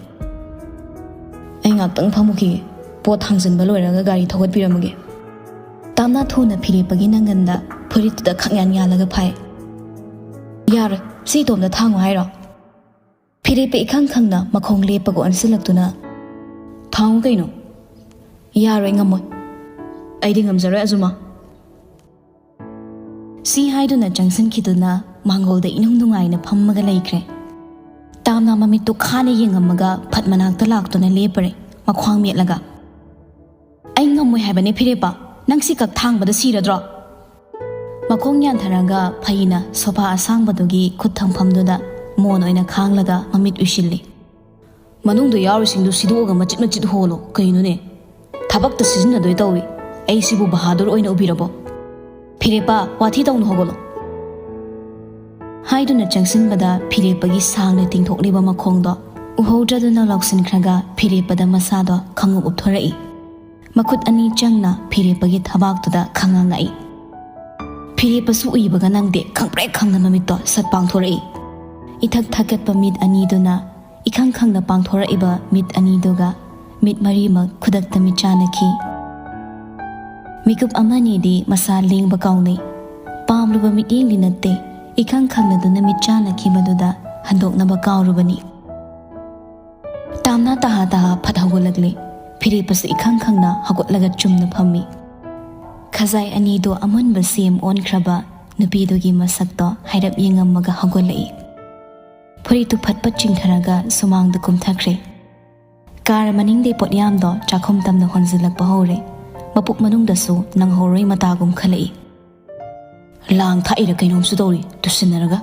"ꯑꯩ ꯉꯥꯛꯇꯪ ꯐꯝꯃꯨꯈꯤꯒꯦ, ꯄꯣꯠ ꯊꯥꯡꯖꯤꯟꯕ ꯂꯣꯏꯔꯒ ꯒꯥꯔꯤ ꯊꯧꯒꯠꯄꯤꯔꯝꯃꯒꯦ꯫" ꯇꯥꯝꯅꯥ ꯊꯨꯅ ꯐꯤꯔꯦꯞꯄꯒꯤ ꯅꯪꯒꯟꯗ ꯐꯨꯔꯤꯠꯇꯨꯗ ꯈꯪꯌꯥꯟ ꯌꯥꯜꯂꯒ ꯐꯥꯏ꯫ "ꯌꯥꯔꯣꯏ, ꯁꯤ ꯏꯇꯣꯝꯇ ꯊꯥꯡꯉꯨ ꯍꯥꯏꯔꯣ?" ꯐꯤꯔꯦꯞꯄ ꯏꯈꯪ ꯈꯪꯅ ꯃꯈꯣꯡ ꯂꯦꯞꯄꯒ ꯑꯣꯟꯁꯤꯜꯂꯛꯇꯨꯅ, "ꯊꯥꯡꯉꯨ ꯀꯩꯅꯣ?" "ꯌꯥꯔꯣꯏ, ꯉꯝꯃꯣꯏ꯫" "ꯑꯩꯗꯤ ꯉꯝꯖꯔꯣꯏ, ꯑꯖꯨꯃꯥ꯫" ꯁꯤ ꯍꯥꯏꯗꯨꯅ ꯆꯪꯁꯤꯟꯈꯤꯗꯨꯅ ꯃꯥꯡꯒꯣꯜꯗ ꯏꯅꯨꯡ ꯅꯨꯡꯉꯥꯏꯅ ꯐꯝꯃꯒ ꯂꯩꯈ꯭ꯔꯦ꯫ ꯇꯥꯝꯅꯥ ꯃꯃꯤꯠꯇꯨ ꯈꯥꯅ ꯌꯦꯡꯉꯝꯃꯒ ꯐꯠ ꯃꯅꯥꯛꯇ ꯂꯥꯛꯇꯨꯅ ꯂꯦꯞꯄꯔꯦ, ꯃꯈ꯭ꯋꯥꯡ ꯃꯦꯠꯂꯒ꯫ "ꯑꯩ ꯉꯝꯃꯣꯏ ꯍꯥꯏꯕꯅꯦ ꯐꯤꯔꯦꯞꯄ, ꯅꯪ ꯁꯤ ꯀꯛ ꯊꯥꯡꯕꯗ ꯁꯤꯔꯗ꯭ꯔꯣ?" ꯃꯈꯣꯡ ꯌꯥꯟꯊꯔꯒ ꯐꯩꯅ ꯁꯣꯐꯥ ꯑꯁꯥꯡꯕꯗꯨꯒꯤ ꯈꯨꯠ ꯊꯝꯐꯝꯗꯨꯗ ꯃꯣꯟ ꯑꯣꯏꯅ ꯈꯥꯡꯂꯒ ꯃꯃꯤꯠ ꯎꯏꯁꯤꯜꯂꯤ꯫ "ꯃꯅꯨꯡꯗ ꯌꯥꯎꯔꯤꯁꯤꯡꯗꯨ ꯁꯤꯗꯣꯛꯑꯒ ꯃꯆꯤꯠ ꯃꯆꯤꯠ ꯍꯣꯜꯂꯣ ꯀꯩꯅꯣꯅꯦ? ꯊꯕꯛꯇ ꯁꯤꯖꯤꯟꯅꯗꯣꯏ ꯇꯧꯏ꯫ ꯑꯩ ꯁꯤꯕꯨ ꯕꯍꯥꯗꯨꯔ ꯑꯣꯏꯅ ꯎꯕꯤꯔꯕꯣ? ꯐꯤꯔꯦꯞꯄ, ꯋꯥꯊꯤ ꯇꯧꯅꯨ, ꯍꯧꯒꯠꯂꯣ!" ꯍꯥꯏꯗꯨꯅ ꯆꯪꯁꯤꯟꯕꯗ ꯐꯤꯔꯦꯞꯄꯒꯤ ꯁꯥꯡꯅ ꯇꯤꯡꯊꯣꯛꯂꯤꯕ ꯃꯈꯣꯡꯗꯣ ꯎꯍꯧꯗ꯭ꯔꯗꯨꯅ ꯂꯥꯎꯁꯤꯟꯈ꯭ꯔꯒ ꯐꯤꯔꯦꯞꯄꯗ ꯃꯁꯥꯗꯣ ꯈꯪꯎꯞ ꯎꯞꯊꯣꯔꯛꯏ꯫ ꯃꯈꯨꯠ ꯑꯅꯤ ꯆꯪꯅ ꯐꯤꯔꯦꯞꯄꯒꯤ ꯊꯕꯥꯛꯇꯨꯗ ꯈꯪꯉꯥꯡꯉꯛꯏ꯫ ꯐꯤꯔꯦꯞꯄꯁꯨ ꯎꯏꯕꯒ ꯅꯪꯗꯦ, ꯈꯪꯄ꯭ꯔꯦꯛ ꯈꯪꯅ ꯃꯃꯤꯠꯇꯣ ꯁꯠ ꯄꯥꯡꯊꯣꯔꯛꯏ꯫ ꯏꯊꯛ ꯊꯛꯀꯠꯄ ꯃꯤꯠ ꯑꯅꯤꯗꯨꯅ ꯏꯈꯪ ꯈꯪꯅ ꯄꯥꯡꯊꯣꯔꯛꯏꯕ ꯃꯤꯠ ꯑꯅꯤꯗꯨꯒ ꯃꯤꯠ ꯃꯔꯤꯃꯛ ꯈꯨꯗꯛꯇ ꯃꯤꯠꯆꯥꯟꯅꯈꯤ꯫ ꯃꯤꯀꯨꯞ ꯑꯃꯅꯤꯗꯤ ꯃꯁꯥ ꯂꯦꯡꯕ ꯀꯥꯎꯅꯩ꯫ ꯄꯥꯝꯂꯨꯕ ꯃꯤꯠꯌꯦꯡꯗꯤ ꯅꯠꯇꯦ, ꯏꯈꯪ ꯈꯪꯅꯗꯨꯅ ꯃꯤꯠꯆꯥꯟꯅꯈꯤꯕꯗꯨꯗ ꯍꯟꯗꯣꯛꯅꯕ ꯀꯥꯎꯔꯨꯕꯅꯤ꯫ ꯇꯥꯝꯅꯥ ꯇꯍꯥ ꯇꯍꯥ ꯐꯠ ꯍꯧꯒꯠꯂꯛꯂꯦ꯫ ꯐꯤꯔꯦꯞꯄꯁꯨ ꯏꯈꯪ ꯈꯪꯅ ꯍꯧꯒꯠꯂꯒ ꯆꯨꯝꯅ ꯐꯝꯃꯤ꯫ ꯈꯖꯥꯏ ꯑꯅꯤꯗꯣ ꯑꯃꯨꯟꯕ ꯁꯦꯝ ꯑꯣꯟꯈ꯭ꯔꯕ ꯅꯨꯄꯤꯗꯨꯒꯤ ꯃꯁꯛꯇꯣ ꯍꯥꯏꯔꯞ ꯌꯦꯡꯉꯝꯃꯒ ꯍꯧꯒꯠꯂꯛꯏ꯫ ꯐꯨꯔꯤꯠꯇꯨ ꯐꯠ ꯐꯠ ꯆꯤꯡꯊꯔꯒ ꯁꯨꯃꯥꯡꯗ ꯀꯨꯝꯊꯈ꯭ꯔꯦ꯫ ꯀꯥꯔ ꯃꯅꯤꯡꯗꯩ ꯄꯣꯠꯌꯥꯝꯗꯣ ꯆꯥꯛꯈꯨꯝ ꯇꯝꯅ ꯍꯣꯟꯖꯤꯜꯂꯛꯄ ꯍꯧꯔꯦ꯫ ꯃꯄꯨꯛ ꯃꯅꯨꯡꯗꯁꯨ ꯅꯪꯍꯧꯔꯣꯏ ꯃꯇꯥꯒꯨꯝ ꯈꯜꯂꯛꯏ꯫ "ꯂꯥꯡ ꯊꯥꯛꯏꯔ ꯀꯩꯅꯣꯝꯁꯨ ꯇꯧꯔꯤ, ꯇꯨꯁꯤꯟꯅꯔꯒ꯫"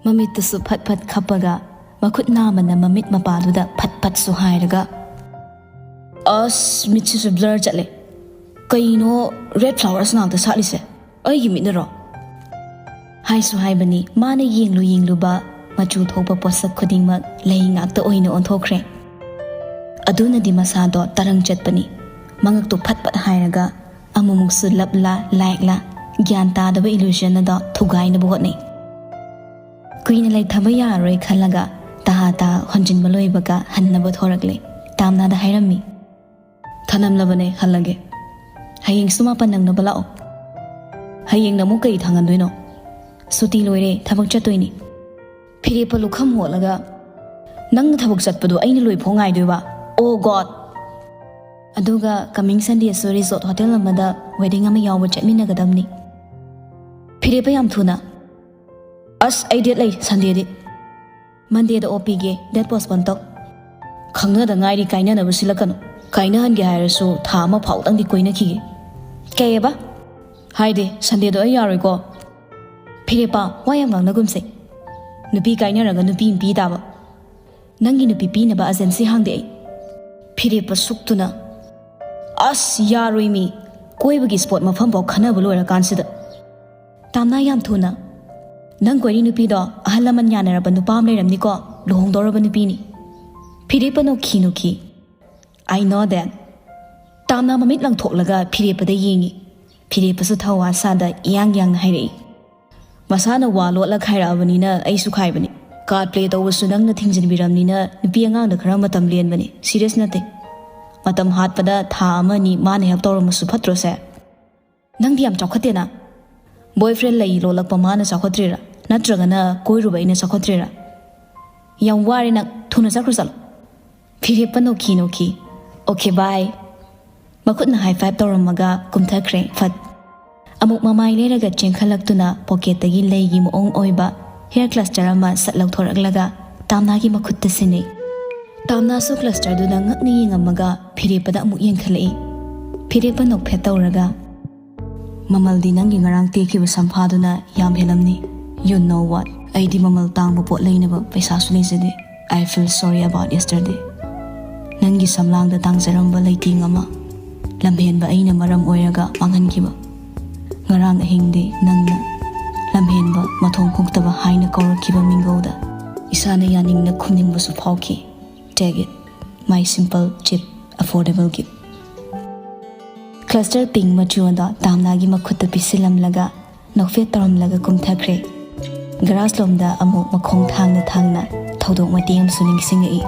ꯃꯃꯤꯠꯇꯨꯁꯨ ꯐꯠ ꯐꯠ ꯈꯞꯄꯒ ꯃꯈꯨꯠ ꯅꯥꯝꯃꯅ ꯃꯃꯤꯠ ꯃꯄꯥꯗꯨꯗ ꯐꯠ ꯐꯠꯁꯨ ꯍꯥꯏꯔꯒ, "ꯑꯁ, ꯃꯤꯠꯁꯤꯁꯨ ꯕ꯭ꯂꯔ ꯆꯠꯂꯦ꯫ ꯀꯩꯅꯣ ꯔꯦꯗ ꯐ꯭ꯂꯥꯋꯔꯁ ꯉꯥꯛꯇ ꯁꯥꯠꯂꯤꯁꯦ? ꯑꯩꯒꯤ ꯃꯤꯠꯅꯔꯣ?" ꯍꯥꯏꯁꯨ ꯍꯥꯏꯕꯅꯤ, ꯃꯥꯅ ꯌꯦꯡꯂꯨ ꯌꯦꯡꯂꯨꯕ ꯃꯆꯨ ꯊꯣꯛꯄ ꯄꯣꯠꯁꯛ ꯈꯨꯗꯤꯡꯃꯛ ꯂꯩ ꯉꯥꯛꯇ ꯑꯣꯏꯅ ꯑꯣꯟꯊꯣꯛꯈ꯭ꯔꯦ꯫ ꯑꯗꯨꯅꯗꯤ ꯃꯁꯥꯗꯣ ꯇꯔꯪ ꯆꯠꯄꯅꯤ꯫ ꯃꯉꯛꯇꯨ ꯐꯠ ꯐꯠ ꯍꯥꯏꯔꯒ ꯑꯃꯨꯛꯃꯨꯛꯁꯨ ꯂꯞꯂꯥ ꯂꯥꯏꯛꯂꯥ ꯒ꯭ꯌꯥꯟ ꯇꯥꯗꯕ ꯏꯂꯨꯖꯟ ꯑꯗꯣ ꯊꯨꯒꯥꯏꯅꯕ ꯍꯣꯠꯅꯩ꯫ ꯀꯨꯏꯅ ꯂꯩꯊꯕ ꯌꯥꯔꯔꯣꯏ ꯈꯜꯂꯒ ꯇꯍꯥ ꯇꯍꯥ ꯍꯣꯟꯖꯤꯟꯕ ꯂꯣꯏꯕꯒ ꯍꯟꯅꯕ ꯊꯣꯔꯛꯂꯦ꯫ ꯇꯥꯝꯅꯥꯗ ꯍꯥꯏꯔꯝꯃꯤ, "ꯊꯅꯝꯂꯕꯅꯦ, ꯍꯜꯂꯒꯦ꯫ ꯍꯌꯦꯡꯁꯨ ꯃꯥꯄꯟ ꯅꯪꯅꯕ ꯂꯥꯛꯑꯣ꯫ ꯍꯌꯦꯡꯅ ꯑꯃꯨꯛ ꯀꯩ ꯊꯥꯡꯍꯟꯗꯣꯏꯅꯣ? ꯁꯨꯇꯤ ꯂꯣꯏꯔꯦ, ꯊꯕꯛ ꯆꯠꯇꯣꯏꯅꯤ꯫" ꯐꯤꯔꯦꯞꯄ ꯂꯨꯈꯝ ꯍꯣꯠꯂꯒ, "ꯅꯪꯅ ꯊꯕꯛ ꯆꯠꯄꯗꯣ ꯑꯩꯅ ꯂꯣꯏꯐꯥꯎ ꯉꯥꯏꯗꯣꯏꯕ? ꯑꯣ ꯒꯣꯗ!" ꯑꯗꯨꯒ ꯀꯃꯤꯡ ꯁꯟꯗꯦꯁꯨ ꯔꯤꯖꯣꯔꯠ ꯍꯣꯇꯦꯜ ꯑꯃꯗ ꯋꯦꯗꯤꯡ ꯑꯃ ꯌꯥꯎꯕ ꯆꯠꯃꯤꯟꯅꯒꯗꯕꯅꯤ꯫ ꯐꯤꯔꯦꯞꯄ ꯌꯥꯝ ꯊꯨꯅ, "ꯑꯁ, ꯑꯩ ꯗꯦꯠ ꯂꯩ ꯁꯟꯗꯦꯗꯤ꯫ ꯃꯟꯗꯦꯗ ꯑꯣꯞ ꯄꯤꯒꯦ, ꯗꯦꯠ ꯄꯣꯁꯄꯣꯟ ꯇꯧ꯫" "ꯈꯪꯅꯗ ꯉꯥꯏꯔꯤ ꯀꯥꯏꯅꯅꯕ ꯁꯤꯜꯂꯛꯀꯅꯨ꯫ ꯀꯥꯏꯅꯍꯟꯒꯦ ꯍꯥꯏꯔꯁꯨ ꯊꯥ ꯑꯃ ꯐꯥꯎꯗꯪꯗꯤ ꯀꯣꯏꯅꯈꯤꯒꯦ꯫" "ꯀꯩꯑꯕ?" "ꯍꯥꯏꯗꯤ ꯁꯟꯗꯦꯗꯣ ꯑꯩ ꯌꯥꯔꯣꯏꯀꯣ꯫" "ꯐꯤꯔꯦꯞꯄ, ꯋꯥ ꯌꯥꯝ ꯉꯥꯡꯅꯒꯨꯝꯁꯦ꯫ ꯅꯨꯄꯤ ꯀꯥꯏꯅꯔꯒ ꯅꯨꯄꯤ ꯑꯃ ꯄꯤ ꯇꯥꯕ꯫ ꯅꯪꯒꯤ ꯅꯨꯄꯤ ꯄꯤꯅꯕ ꯑꯦꯖꯦꯟꯁꯤ ꯍꯥꯡꯗꯦ ꯑꯩ꯫" ꯐꯤꯔꯦꯞꯄ ꯁꯨꯛꯇꯨꯅ, "ꯑꯁ, ꯌꯥꯔꯣꯏ ꯃꯤ꯫ ꯀꯣꯏꯕꯒꯤ ꯁ꯭ꯄꯣꯠ ꯃꯐꯝꯐꯥꯎ ꯈꯟꯅꯕ ꯂꯣꯏꯔꯀꯥꯟꯁꯤꯗ꯫" ꯇꯥꯝꯅꯥ ꯌꯥꯝ ꯊꯨꯅ, "ꯅꯪ ꯀꯣꯏꯔꯤ ꯅꯨꯄꯤꯗꯣ ꯑꯍꯜ ꯂꯃꯟ ꯌꯥꯅꯔꯕ ꯅꯨꯄꯥ ꯑꯃ ꯂꯩꯔꯝꯅꯤꯀꯣ, ꯂꯨꯍꯣꯡꯗꯧꯔꯕ ꯅꯨꯄꯤꯅꯤ꯫" ꯐꯤꯔꯦꯞꯄ ꯅꯣꯛꯈꯤ ꯅꯣꯛꯈꯤ꯫ "I know that." ꯇꯥꯝꯅꯥ ꯃꯃꯤꯠ ꯂꯪꯊꯣꯛꯂꯒ ꯐꯤꯔꯦꯞꯄꯗ ꯌꯦꯡꯉꯤ꯫ ꯐꯤꯔꯦꯞꯄꯁꯨ ꯊꯧꯋꯥ ꯁꯥꯗ ꯏꯌꯥꯡ ꯌꯥꯡꯅ ꯍꯥꯏꯔꯛꯏ, "ꯃꯁꯥꯅ ꯋꯥ ꯂꯣꯠꯂ ꯈꯥꯏꯔꯛꯑꯕꯅꯤꯅ ꯑꯩꯁꯨ ꯈꯥꯏꯕꯅꯤ꯫ ꯀꯥꯔꯗ ꯄ꯭ꯂꯦ ꯇꯧꯕꯁꯨ ꯅꯪꯅ ꯊꯤꯡꯖꯤꯟꯕꯤꯔꯝꯅꯤꯅ ꯅꯨꯄꯤ ꯑꯉꯥꯡꯗ ꯈꯔ ꯃꯇꯝ ꯂꯦꯟꯕꯅꯤ, ꯁꯤꯔꯤꯌꯁ ꯅꯠꯇꯦ꯫ ꯃꯇꯝ ꯍꯥꯠꯄꯗ ꯊꯥ ꯑꯃ ꯑꯅꯤ ꯃꯥꯅ ꯍꯦꯜꯞ ꯇꯧꯔꯝꯃꯁꯨ ꯐꯠꯇ꯭ꯔꯣꯁꯦ?" "ꯅꯪꯗꯤ ꯌꯥꯝ ꯆꯥꯎꯈꯠꯇꯦꯅ꯫ ꯕꯣꯏꯐ꯭ꯔꯦꯟ ꯂꯩ ꯂꯣꯜꯂꯛꯄ ꯃꯥꯅ ꯆꯥꯎꯈꯠꯇ꯭ꯔꯤꯔꯥ, ꯅꯠꯇ꯭ꯔꯒꯅ ꯀꯣꯏꯔꯨꯕ ꯑꯩꯅ ꯆꯥꯎꯈꯠꯇ꯭ꯔꯤꯔꯥ? ꯌꯥꯝ ꯋꯥꯔꯦ ꯅꯪ, ꯊꯨꯅ ꯆꯠꯈ꯭ꯔꯣ ꯆꯠꯂꯣ꯫" ꯐꯤꯔꯦꯞꯄ ꯅꯣꯛꯈꯤ ꯅꯣꯛꯈꯤ꯫ "ꯑꯣꯀꯦ, ꯕꯥꯏ꯫" ꯃꯈꯨꯠꯅ ꯍꯥꯏ ꯐꯥꯏꯚ ꯇꯧꯔꯝꯃꯒ ꯀꯨꯝꯊꯈ꯭ꯔꯦ ꯐꯠ꯫ ꯑꯃꯨꯛ ꯃꯃꯥꯏ ꯂꯩꯔꯒ ꯆꯦꯟꯈꯠꯂꯛꯇꯨꯅ ꯄꯣꯀꯦꯠꯇꯒꯤ ꯂꯩꯒꯤ ꯃꯑꯣꯡ ꯑꯣꯏꯕ ꯍꯤꯌꯔ ꯀ꯭ꯂꯁꯇꯔ ꯑꯃ ꯁꯠ ꯂꯧꯊꯣꯔꯛꯂꯒ ꯇꯥꯝꯅꯥꯒꯤ ꯃꯈꯨꯠꯇ ꯁꯤꯟꯅꯩ꯫ ꯇꯥꯝꯅꯥꯁꯨ ꯀ꯭ꯂꯁꯇꯔꯗꯨꯗ ꯉꯛꯅ ꯌꯦꯡꯉꯝꯃꯒ ꯐꯤꯔꯦꯞꯄꯗ ꯑꯃꯨꯛ ꯌꯦꯡꯈꯠꯂꯛꯏ꯫ ꯐꯤꯔꯦꯞꯄ ꯅꯣꯛꯐꯦꯠ ꯇꯧꯔꯒ, "ꯃꯃꯜꯗꯤ ꯅꯪꯒꯤ ꯉꯔꯥꯡ ꯇꯦꯛꯈꯤꯕ ꯁꯝꯐꯥꯗꯨꯅ ꯌꯥꯝ ꯍꯦꯜꯂꯝꯅꯤ꯫ You know what?" ꯑꯩꯗꯤ ꯃꯃꯜ ꯇꯥꯡꯕ ꯄꯣꯠ ꯂꯩꯅꯕ ꯄꯩꯁꯥꯁꯨ ꯂꯩꯖꯗꯦ꯫ I feel sorry about yesterday. ꯅꯪꯒꯤ ꯁꯝꯂꯥꯡꯗ ꯇꯥꯡꯖꯔꯝꯕ ꯂꯩꯇꯦꯡ ꯑꯃ ꯂꯝꯍꯦꯟꯕ ꯑꯩꯅ ꯃꯔꯝ ꯑꯣꯏꯔꯒ ꯃꯥꯡꯍꯟꯈꯤꯕ꯫ ꯉꯔꯥꯡ ꯑꯍꯤꯡꯗꯤ ꯅꯪꯅ ꯂꯝꯍꯦꯟꯕ, ꯃꯊꯣꯡ ꯍꯨꯛꯇꯕ ꯍꯥꯏꯅ ꯀꯧꯔꯛꯈꯤꯕ ꯃꯤꯡꯒꯧꯗ ꯏꯁꯥꯅ ꯌꯥꯅꯤꯡꯅ ꯈꯨꯝꯅꯤꯡꯕꯁꯨ ꯐꯥꯎꯈꯤ꯫ Take it, my simple, cheap, affordable gift. Cluster pink ꯃꯆꯨ ꯑꯗꯣ ꯇꯥꯝꯅꯥꯒꯤ ꯃꯈꯨꯠꯇ ꯄꯤꯁꯤꯜꯂꯝꯂꯒ ꯅꯣꯛꯐꯦꯠ ꯇꯧꯔꯝꯂꯒ ꯀꯨꯝꯊꯈ꯭ꯔꯦ꯫ ꯒꯔꯥꯖ ꯂꯣꯝꯗ ꯑꯃꯨꯛ ꯃꯈꯣꯡ ꯊꯥꯡꯅ ꯊꯥꯡꯅ ꯊꯧꯗꯣꯛ ꯃꯇꯦꯛ ꯑꯃꯁꯨ ꯅꯤꯡꯁꯤꯡꯉꯛꯏ꯫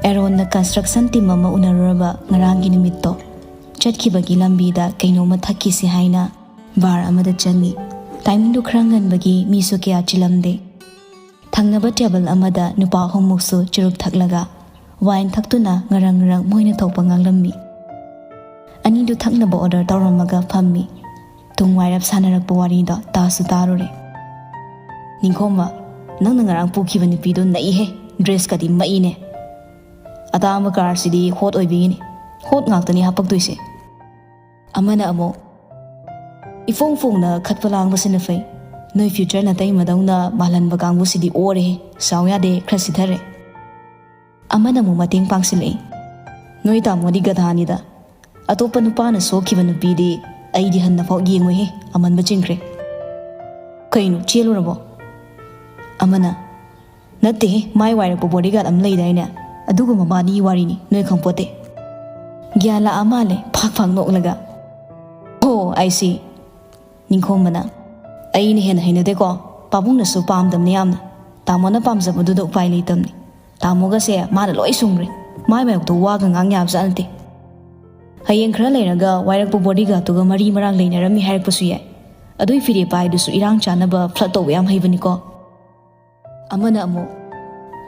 ꯑꯦꯔꯣꯟꯅ construction team ꯑꯃ ꯎꯅꯔꯨꯔꯕ ꯉꯔꯥꯡꯒꯤ ꯅꯨꯃꯤꯠꯇꯣ꯫ ꯆꯠꯈꯤꯕꯒꯤ ꯂꯝꯕꯤꯗ ꯀꯩꯅꯣꯝꯃ ꯊꯛꯈꯤꯁꯤ ꯍꯥꯏꯅ bar ꯑꯃꯗ ꯆꯪꯉꯤ꯫ Timingꯗꯨ ꯈꯔ ꯉꯟꯕꯒꯤ ꯃꯤꯁꯨ ꯀꯌꯥ ꯆꯤꯜꯂꯝꯗꯦ꯫ ꯊꯪꯅꯕ table ꯑꯃꯗ ꯅꯨꯄꯥ ꯑꯍꯨꯝꯃꯨꯛꯁꯨ ꯆꯨꯔꯨꯞ ꯊꯛꯂꯒ wine ꯊꯛꯇꯨꯅ ꯉꯔꯪ ꯉꯔꯪ ꯃꯣꯏꯅ ꯊꯣꯛꯄ ꯉꯥꯡꯂꯝꯃꯤ꯫ ꯑꯅꯤꯗꯨ ꯊꯛꯅꯕ order ꯇꯧꯔꯝꯃꯒ ꯐꯝꯃꯤ꯫ ꯇꯨꯡ ꯋꯥꯏꯔꯞ ꯁꯥꯟꯅꯔꯛꯄ ꯋꯥꯔꯤꯗꯣ ꯇꯥꯁꯨ ꯇꯥꯔꯨꯔꯦ꯫ "ꯅꯤꯡꯈꯣꯝꯕ, ꯅꯪꯅ ꯉꯔꯥꯡ ꯄꯨꯈꯤꯕ ꯅꯨꯄꯤꯗꯣ ꯅꯛꯏꯍꯦ, dressꯀꯗꯤ ꯃꯛꯏꯅꯦ꯫ ꯑꯇꯥꯡꯕ carꯁꯤꯗꯤ hot ꯑꯣꯏꯕꯤꯒꯤꯅꯤ, hot ꯉꯥꯛꯇꯅꯤ ꯍꯥꯄꯛꯇꯣꯏꯁꯦ꯫" ꯑꯃꯅ ꯑꯃꯨꯛ, "ꯏꯐꯣꯡ ꯐꯣꯡꯅ ꯈꯠꯄ ꯂꯥꯡꯕꯁꯤꯅ ꯐꯩ꯫ ꯅꯣꯏ future ꯅꯇꯩꯃꯗꯧꯅ ꯃꯥꯜꯍꯟꯕ ꯀꯥꯡꯕꯨꯁꯤꯗꯤ ꯑꯣꯔꯦꯍꯦ, ꯁꯥꯎ ꯌꯥꯗꯦ, ꯈꯔ ꯁꯤꯊꯔꯦ꯫" ꯑꯃꯅ ꯑꯃꯨꯛ ꯃꯇꯦꯡ ꯄꯥꯡꯁꯤꯜꯂꯛꯏ, "ꯅꯣꯏ ꯇꯥꯃꯣꯗꯤ ꯒꯙꯥꯅꯤꯗ꯫ ꯑꯇꯣꯞꯄ ꯅꯨꯄꯥꯅ ꯁꯣꯛꯈꯤꯕ ꯅꯨꯄꯤꯗꯤ ꯑꯩꯗꯤ ꯍꯟꯅꯐꯥꯎ ꯌꯦꯡꯉꯣꯏꯍꯦ, ꯑꯃꯟꯕ ꯆꯤꯡꯈ꯭ꯔꯦ꯫" "ꯀꯩꯅꯣ, ꯆꯦꯜꯂꯨꯔꯕꯣ?" ꯑꯃꯅ, "ꯅꯠꯇꯦꯍꯦ, ꯃꯥꯏ ꯋꯥꯏꯔꯛꯄ bodyguard ꯑꯃ ꯂꯩꯗꯥꯏꯅꯦ, ꯑꯗꯨꯒꯨꯝꯕ ꯃꯥꯅꯤ ꯋꯥꯔꯤꯅꯤ, ꯅꯣꯏ ꯈꯪꯄꯣꯠꯇꯦ꯫" ꯒ꯭ꯌꯥꯟ ꯂꯥꯛꯑ ꯃꯥꯜꯂꯦ, ꯐꯥꯛ ꯐꯥꯛ ꯅꯣꯛꯂꯒ꯫ "Oh, I see." ꯅꯤꯡꯈꯣꯝꯕꯅ, "ꯑꯩꯅ ꯍꯦꯟꯅ ꯍꯩꯅꯗꯦꯀꯣ, ꯄꯥꯕꯨꯡꯅꯁꯨ ꯄꯥꯝꯗꯕꯅꯤ ꯌꯥꯝꯅ꯫ ꯇꯥꯃꯣꯅ ꯄꯥꯝꯖꯕꯗꯨꯗ ꯎꯄꯥꯏ ꯂꯩꯇꯕꯅꯤ꯫ ꯇꯥꯃꯣꯒꯁꯦ ꯃꯥꯅ ꯂꯣꯏ ꯁꯨꯡꯈ꯭ꯔꯦ꯫ ꯃꯥꯏ ꯃꯥꯌꯣꯛꯇꯣ ꯋꯥꯒ ꯉꯥꯡ ꯌꯥꯕꯖꯥꯠ ꯅꯠꯇꯦ꯫ ꯍꯌꯦꯡ ꯈꯔ ꯂꯩꯔꯒ ꯋꯥꯏꯔꯛꯄ bodyguardꯇꯨꯒ ꯃꯔꯤ ꯃꯔꯥꯡ ꯂꯩꯅꯔꯝꯃꯤ ꯍꯥꯏꯔꯛꯄꯁꯨ ꯌꯥꯏ꯫ ꯑꯗꯨꯏ ꯐꯤꯔꯦꯞꯄ ꯍꯥꯏꯗꯨꯁꯨ ꯏꯔꯥꯡ ꯆꯥꯅꯕ flirt ꯇꯧꯕ ꯌꯥꯝ ꯍꯩꯕꯅꯤꯀꯣ꯫" ꯑꯃꯅ ꯑꯃꯨꯛ,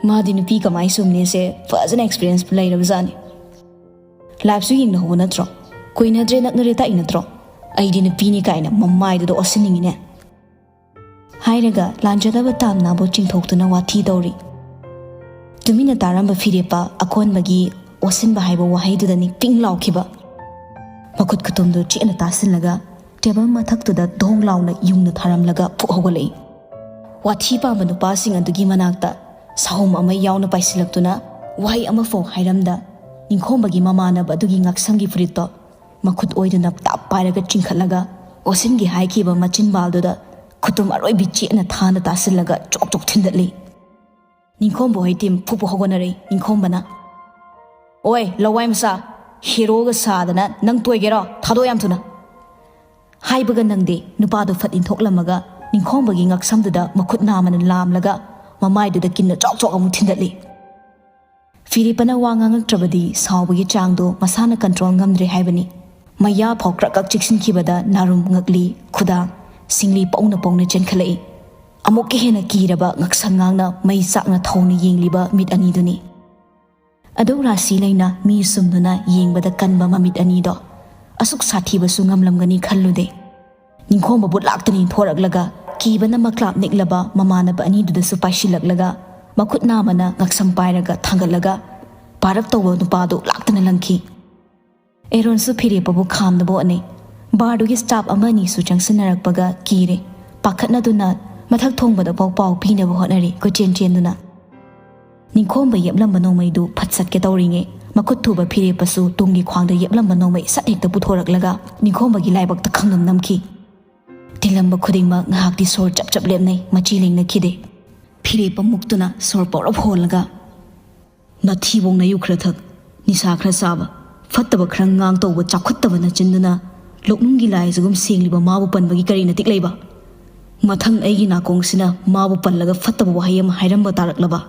"ꯃꯥꯗꯤ ꯅꯨꯄꯤ ꯀꯃꯥꯏ ꯁꯨꯝꯅꯦꯁꯦ ꯐꯖꯅ experience ꯂꯩꯔꯕꯖꯥꯠꯅꯤ꯫ Lifeꯁꯨ ꯌꯦꯡꯅꯍꯧꯕ ꯅꯠꯇ꯭ꯔꯣ? ꯀꯨꯏꯅꯗ꯭ꯔꯦ, ꯅꯛꯅꯔꯦ ꯇꯥꯛꯏ ꯅꯠꯇ꯭ꯔꯣ? ꯑꯩꯗꯤ ꯅꯨꯄꯤꯅꯤ ꯀꯥꯏꯅ ꯃꯃꯥꯏꯗꯨꯗ ꯑꯣꯠꯁꯤꯟꯅꯤꯡꯉꯤꯅꯦ꯫" ꯍꯥꯏꯔꯒ ꯂꯥꯟꯖꯗꯕ ꯇꯥꯝꯅꯥꯕꯨ ꯆꯤꯡꯊꯣꯛꯇꯨꯅ ꯋꯥꯊꯤ ꯇꯧꯔꯤ꯫ ꯇꯨꯃꯤꯟꯅ ꯇꯥꯔꯝꯕ ꯐꯤꯔꯦꯞꯄ ꯑꯀꯣꯟꯕꯒꯤ "ꯑꯣꯠꯁꯤꯟꯕ" ꯍꯥꯏꯕ ꯋꯥꯍꯩꯗꯨꯗ ꯅꯤꯡꯄꯤꯡ ꯂꯥꯎꯈꯤꯕ꯫ ꯃꯈꯨꯠ ꯈꯨꯇꯨꯝꯗꯨ ꯆꯦꯠꯅ ꯇꯥꯁꯤꯜꯂꯒ table ꯃꯊꯛꯇꯨꯗ ꯙꯣꯡ ꯂꯥꯎꯅ ꯌꯨꯡꯅ ꯊꯥꯔꯝꯂꯒ ꯐꯨꯛ ꯍꯧꯒꯠꯂꯛꯏ꯫ ꯋꯥꯊꯤ ꯄꯥꯝꯕ ꯅꯨꯄꯥꯁꯤꯡ ꯑꯗꯨꯒꯤ ꯃꯅꯥꯛꯇ ꯁꯥꯍꯨꯝ ꯑꯃ ꯌꯥꯎꯅ ꯄꯥꯏꯁꯤꯜꯂꯛꯇꯨꯅ ꯋꯥꯍꯩ ꯑꯃꯐꯥꯎ ꯍꯥꯏꯔꯝꯗ, ꯅꯤꯡꯈꯣꯝꯕꯒꯤ ꯃꯃꯥꯟꯅꯕ ꯑꯗꯨꯒꯤ ꯉꯛꯁꯝꯒꯤ ꯐꯨꯔꯤꯠꯇꯣ ꯃꯈꯨꯠ ꯑꯣꯏꯗꯨꯅ ꯇꯥꯞ ꯄꯥꯏꯔꯒ ꯆꯤꯡꯈꯠꯂꯒ, ꯑꯣꯁꯤꯟꯒꯤ ꯍꯥꯏꯈꯤꯕ ꯃꯆꯤꯟꯕꯥꯜꯗꯨꯗ ꯈꯨꯇꯨꯝ ꯑꯔꯣꯏꯕꯤ ꯆꯦꯠꯅ ꯊꯥꯅ ꯇꯥꯁꯤꯜꯂꯒ ꯆꯣꯛ ꯆꯣꯛ ꯊꯤꯟꯗꯠꯂꯤ꯫ ꯅꯤꯡꯈꯣꯝꯕ ꯍꯣꯏ ꯇꯤꯝ ꯐꯨꯛ ꯐꯨꯛ ꯍꯧꯒꯠꯅꯔꯦ꯫ ꯅꯤꯡꯈꯣꯝꯕꯅ, "ꯑꯣꯏ, ꯂꯋꯥꯏ ꯃꯆꯥ, ꯍꯦꯔꯣꯒ ꯁꯥꯗꯅ ꯅꯪ ꯇꯣꯏꯒꯦꯔꯣ? ꯊꯥꯗꯣꯛ ꯌꯥꯝ ꯊꯨꯅ!" ꯍꯥꯏꯕꯒ ꯅꯪꯗꯦ, ꯅꯨꯄꯥꯗꯨ ꯐꯠ ꯏꯟꯊꯣꯛꯂꯝꯃꯒ ꯅꯤꯡꯈꯣꯝꯕꯒꯤ ꯉꯛꯁꯝꯗꯨꯗ ꯃꯈꯨꯠ ꯅꯥꯝꯃꯅ ꯂꯥꯝꯂꯒ ꯃꯃꯥꯏꯗꯨꯗ ꯀꯤꯟꯅ ꯆꯣꯛ ꯆꯣꯛ ꯑꯃꯨꯛ ꯊꯤꯟꯗꯠꯂꯤ꯫ ꯐꯤꯔꯦꯞꯄꯅ ꯋꯥ ꯉꯥꯡꯉꯛꯇ꯭ꯔꯕꯗꯤ ꯁꯥꯎꯕꯒꯤ ꯆꯥꯡꯗꯣ ꯃꯁꯥꯅ ꯀꯟꯇ꯭ꯔꯣꯜ ꯉꯝꯗ꯭ꯔꯦ ꯍꯥꯏꯕꯅꯤ꯫ ꯃꯌꯥ ꯐꯥꯎ ꯀ꯭ꯔꯛ ꯀ꯭ꯔꯛ ꯆꯤꯛꯁꯤꯟꯈꯤꯕꯗ ꯅꯥꯔꯨꯝ, ꯉꯛꯂꯤ, ꯈꯨꯗꯥꯡ, ꯁꯤꯡꯂꯤ ꯄꯧꯅ ꯄꯧꯅ ꯆꯦꯟꯈꯠꯂꯛꯏ꯫ ꯑꯃꯨꯛꯀ ꯍꯦꯟꯅ ꯀꯤꯔꯕ ꯉꯛꯁꯪ ꯉꯥꯡꯅ ꯃꯩ ꯆꯥꯛꯅ ꯊꯧꯅ ꯌꯦꯡꯂꯤꯕ ꯃꯤꯠ ꯑꯅꯤꯗꯨꯅꯤ꯫ ꯑꯗꯨꯛ ꯔꯥꯁꯤ ꯂꯩꯅ ꯃꯤ ꯁꯨꯝꯗꯨꯅ ꯌꯦꯡꯕꯗ ꯀꯟꯕ ꯃꯃꯤꯠ ꯑꯅꯤꯗꯣ ꯑꯁꯨꯛ ꯁꯥꯊꯤꯕꯁꯨ ꯉꯝꯂꯝꯒꯅꯤ ꯈꯜꯂꯨꯗꯦ꯫ ꯅꯤꯡꯈꯣꯝꯕꯕꯨ ꯂꯥꯛꯇꯅ ꯏꯟꯊꯣꯔꯛꯂꯒ ꯀꯤꯕꯅ ꯃꯀ꯭ꯂꯥꯞ ꯅꯤꯛꯂꯕ ꯃꯃꯥꯟꯅꯕ ꯑꯅꯤꯗꯨꯗꯁꯨ ꯄꯥꯏꯁꯤꯜꯂꯛꯂꯒ ꯃꯈꯨꯠ ꯅꯥꯝꯃꯅ ꯉꯛꯁꯝ ꯄꯥꯏꯔꯒ ꯊꯥꯡꯒꯠꯂꯒ ꯄꯥꯔꯞ ꯇꯧꯕ ꯅꯨꯄꯥꯗꯨ ꯂꯥꯛꯇꯅ ꯂꯪꯈꯤ꯫ ꯑꯦꯔꯣꯟꯁꯨ ꯐꯤꯔꯦꯞꯄꯕꯨ ꯈꯥꯝꯅꯕ ꯍꯣꯠꯅꯩ꯫ ꯕꯥꯔꯗꯨꯒꯤ ꯁ꯭ꯇꯥꯐ ꯑꯃ ꯑꯅꯤꯁꯨ ꯆꯪꯁꯤꯟꯅꯔꯛꯄꯒ ꯀꯤꯔꯦ꯫ ꯄꯥꯈꯠꯅꯗꯨꯅ ꯃꯊꯛ ꯊꯣꯡꯕꯗꯐꯥꯎ ꯄꯥꯎ ꯄꯤꯅꯕ ꯍꯣꯠꯅꯔꯤ ꯀꯣꯏꯆꯦꯟ ꯆꯦꯟꯗꯨꯅ꯫ ꯅꯤꯡꯈꯣꯝꯕ ꯌꯦꯞꯂꯝꯕ ꯅꯣꯡꯃꯩꯗꯨ ꯐꯠ ꯆꯠꯀꯦ ꯇꯧꯔꯤꯉꯩ, ꯃꯈꯨꯠ ꯊꯨꯕ ꯐꯤꯔꯦꯞꯄꯁꯨ ꯇꯨꯡꯒꯤ ꯈ꯭ꯋꯥꯡꯗ ꯌꯦꯞꯂꯝꯕ ꯅꯣꯡꯃꯩ ꯁꯠ ꯍꯦꯛꯇ ꯄꯨꯊꯣꯔꯛꯂꯒ ꯅꯤꯡꯈꯣꯝꯕꯒꯤ ꯂꯥꯏꯕꯛꯇ ꯈꯪꯅꯝ ꯅꯝꯈꯤ꯫ ꯇꯤꯜꯂꯝꯕ ꯈꯨꯗꯤꯡꯃꯛ ꯉꯥꯏꯍꯥꯛꯇꯤ ꯁꯣꯔ ꯆꯞ ꯆꯞ ꯂꯦꯞꯅꯩ, ꯃꯆꯤ ꯂꯦꯡꯅꯈꯤꯗꯦ꯫ ꯐꯤꯔꯦꯞꯄ ꯃꯨꯛꯇꯨꯅ ꯁꯣꯔ ꯄꯧꯔꯞ ꯍꯣꯜꯂꯒ, "ꯅꯥꯊꯤꯕꯣꯡ ꯅꯌꯨ ꯈꯔ ꯊꯛ, ꯅꯤꯁꯥ ꯈꯔ ꯆꯥꯕ, ꯐꯠꯇꯕ ꯈꯔ ꯉꯥꯡ ꯇꯧꯕ ꯆꯥꯎꯈꯠꯇꯕ ꯅꯆꯤꯟꯗꯨꯅ ꯂꯣꯛꯅꯨꯡꯒꯤ ꯂꯥꯏꯁꯤꯒꯨꯝ ꯁꯦꯡꯂꯤꯕ ꯃꯥꯕꯨ ꯄꯟꯕꯒꯤ ꯀꯔꯤ ꯅꯇꯤꯛ ꯂꯩꯕ? ꯃꯊꯪ ꯑꯩꯒꯤ ꯅꯥꯀꯣꯡꯁꯤꯅ ꯃꯥꯕꯨ ꯄꯜꯂꯒ ꯐꯠꯇꯕ ꯋꯥꯍꯩ ꯑꯃ ꯍꯥꯏꯔꯝꯕ ꯇꯥꯔꯛꯂꯕ?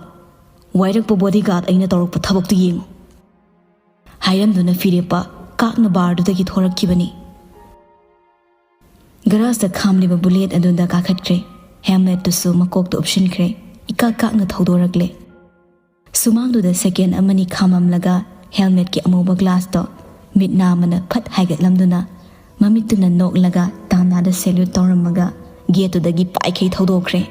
ꯋꯥꯏꯔꯛꯄ ꯕꯣꯗꯤꯒꯥꯔꯗ ꯑꯩꯅ ꯇꯧꯔꯛꯄ ꯊꯕꯛꯇꯨ ꯌꯦꯡꯉꯨ!" ꯍꯥꯏꯔꯝꯗꯨꯅ ꯐꯤꯔꯦꯞꯄ ꯀꯥꯛꯅ ꯕꯥꯔꯗꯨꯗꯒꯤ ꯊꯣꯔꯛꯈꯤꯕꯅꯤ꯫ ꯒꯔꯥꯖꯇ ꯈꯥꯝꯂꯤꯕ ꯕꯨꯂꯦꯠ ꯑꯗꯨꯗ ꯀꯥꯈꯠꯈ꯭ꯔꯦ꯫ ꯍꯦꯜꯃꯦꯠꯇꯨꯁꯨ ꯃꯀꯣꯛꯇ ꯎꯞꯁꯤꯟꯈ꯭ꯔꯦ꯫ ꯏꯀꯥꯛ ꯀꯥꯛꯅ ꯊꯧꯗꯣꯔꯛꯂꯦ꯫ ꯁꯨꯃꯥꯡꯗꯨꯗ ꯁꯦꯀꯦꯟ ꯑꯃꯅꯤ ꯈꯥꯝꯃꯝꯂꯒ ꯍꯦꯜꯃꯦꯠꯀꯤ ꯑꯃꯨꯕ ꯒ꯭ꯂꯥꯁꯇꯣ ꯃꯤꯠ ꯅꯥꯝꯃꯅ ꯐꯠ ꯍꯥꯏꯒꯠꯂꯝꯗꯨꯅ ꯃꯃꯤꯠꯇꯨꯅ ꯅꯣꯛꯂꯒ ꯇꯥꯟꯅꯥꯗ ꯁꯦꯂ꯭ꯌꯨꯠ ꯇꯧꯔꯝꯃꯒ ꯒꯦꯠꯇꯨꯗꯒꯤ ꯄꯥꯏꯈꯩ ꯊꯧꯗꯣꯛꯈ꯭ꯔꯦ꯫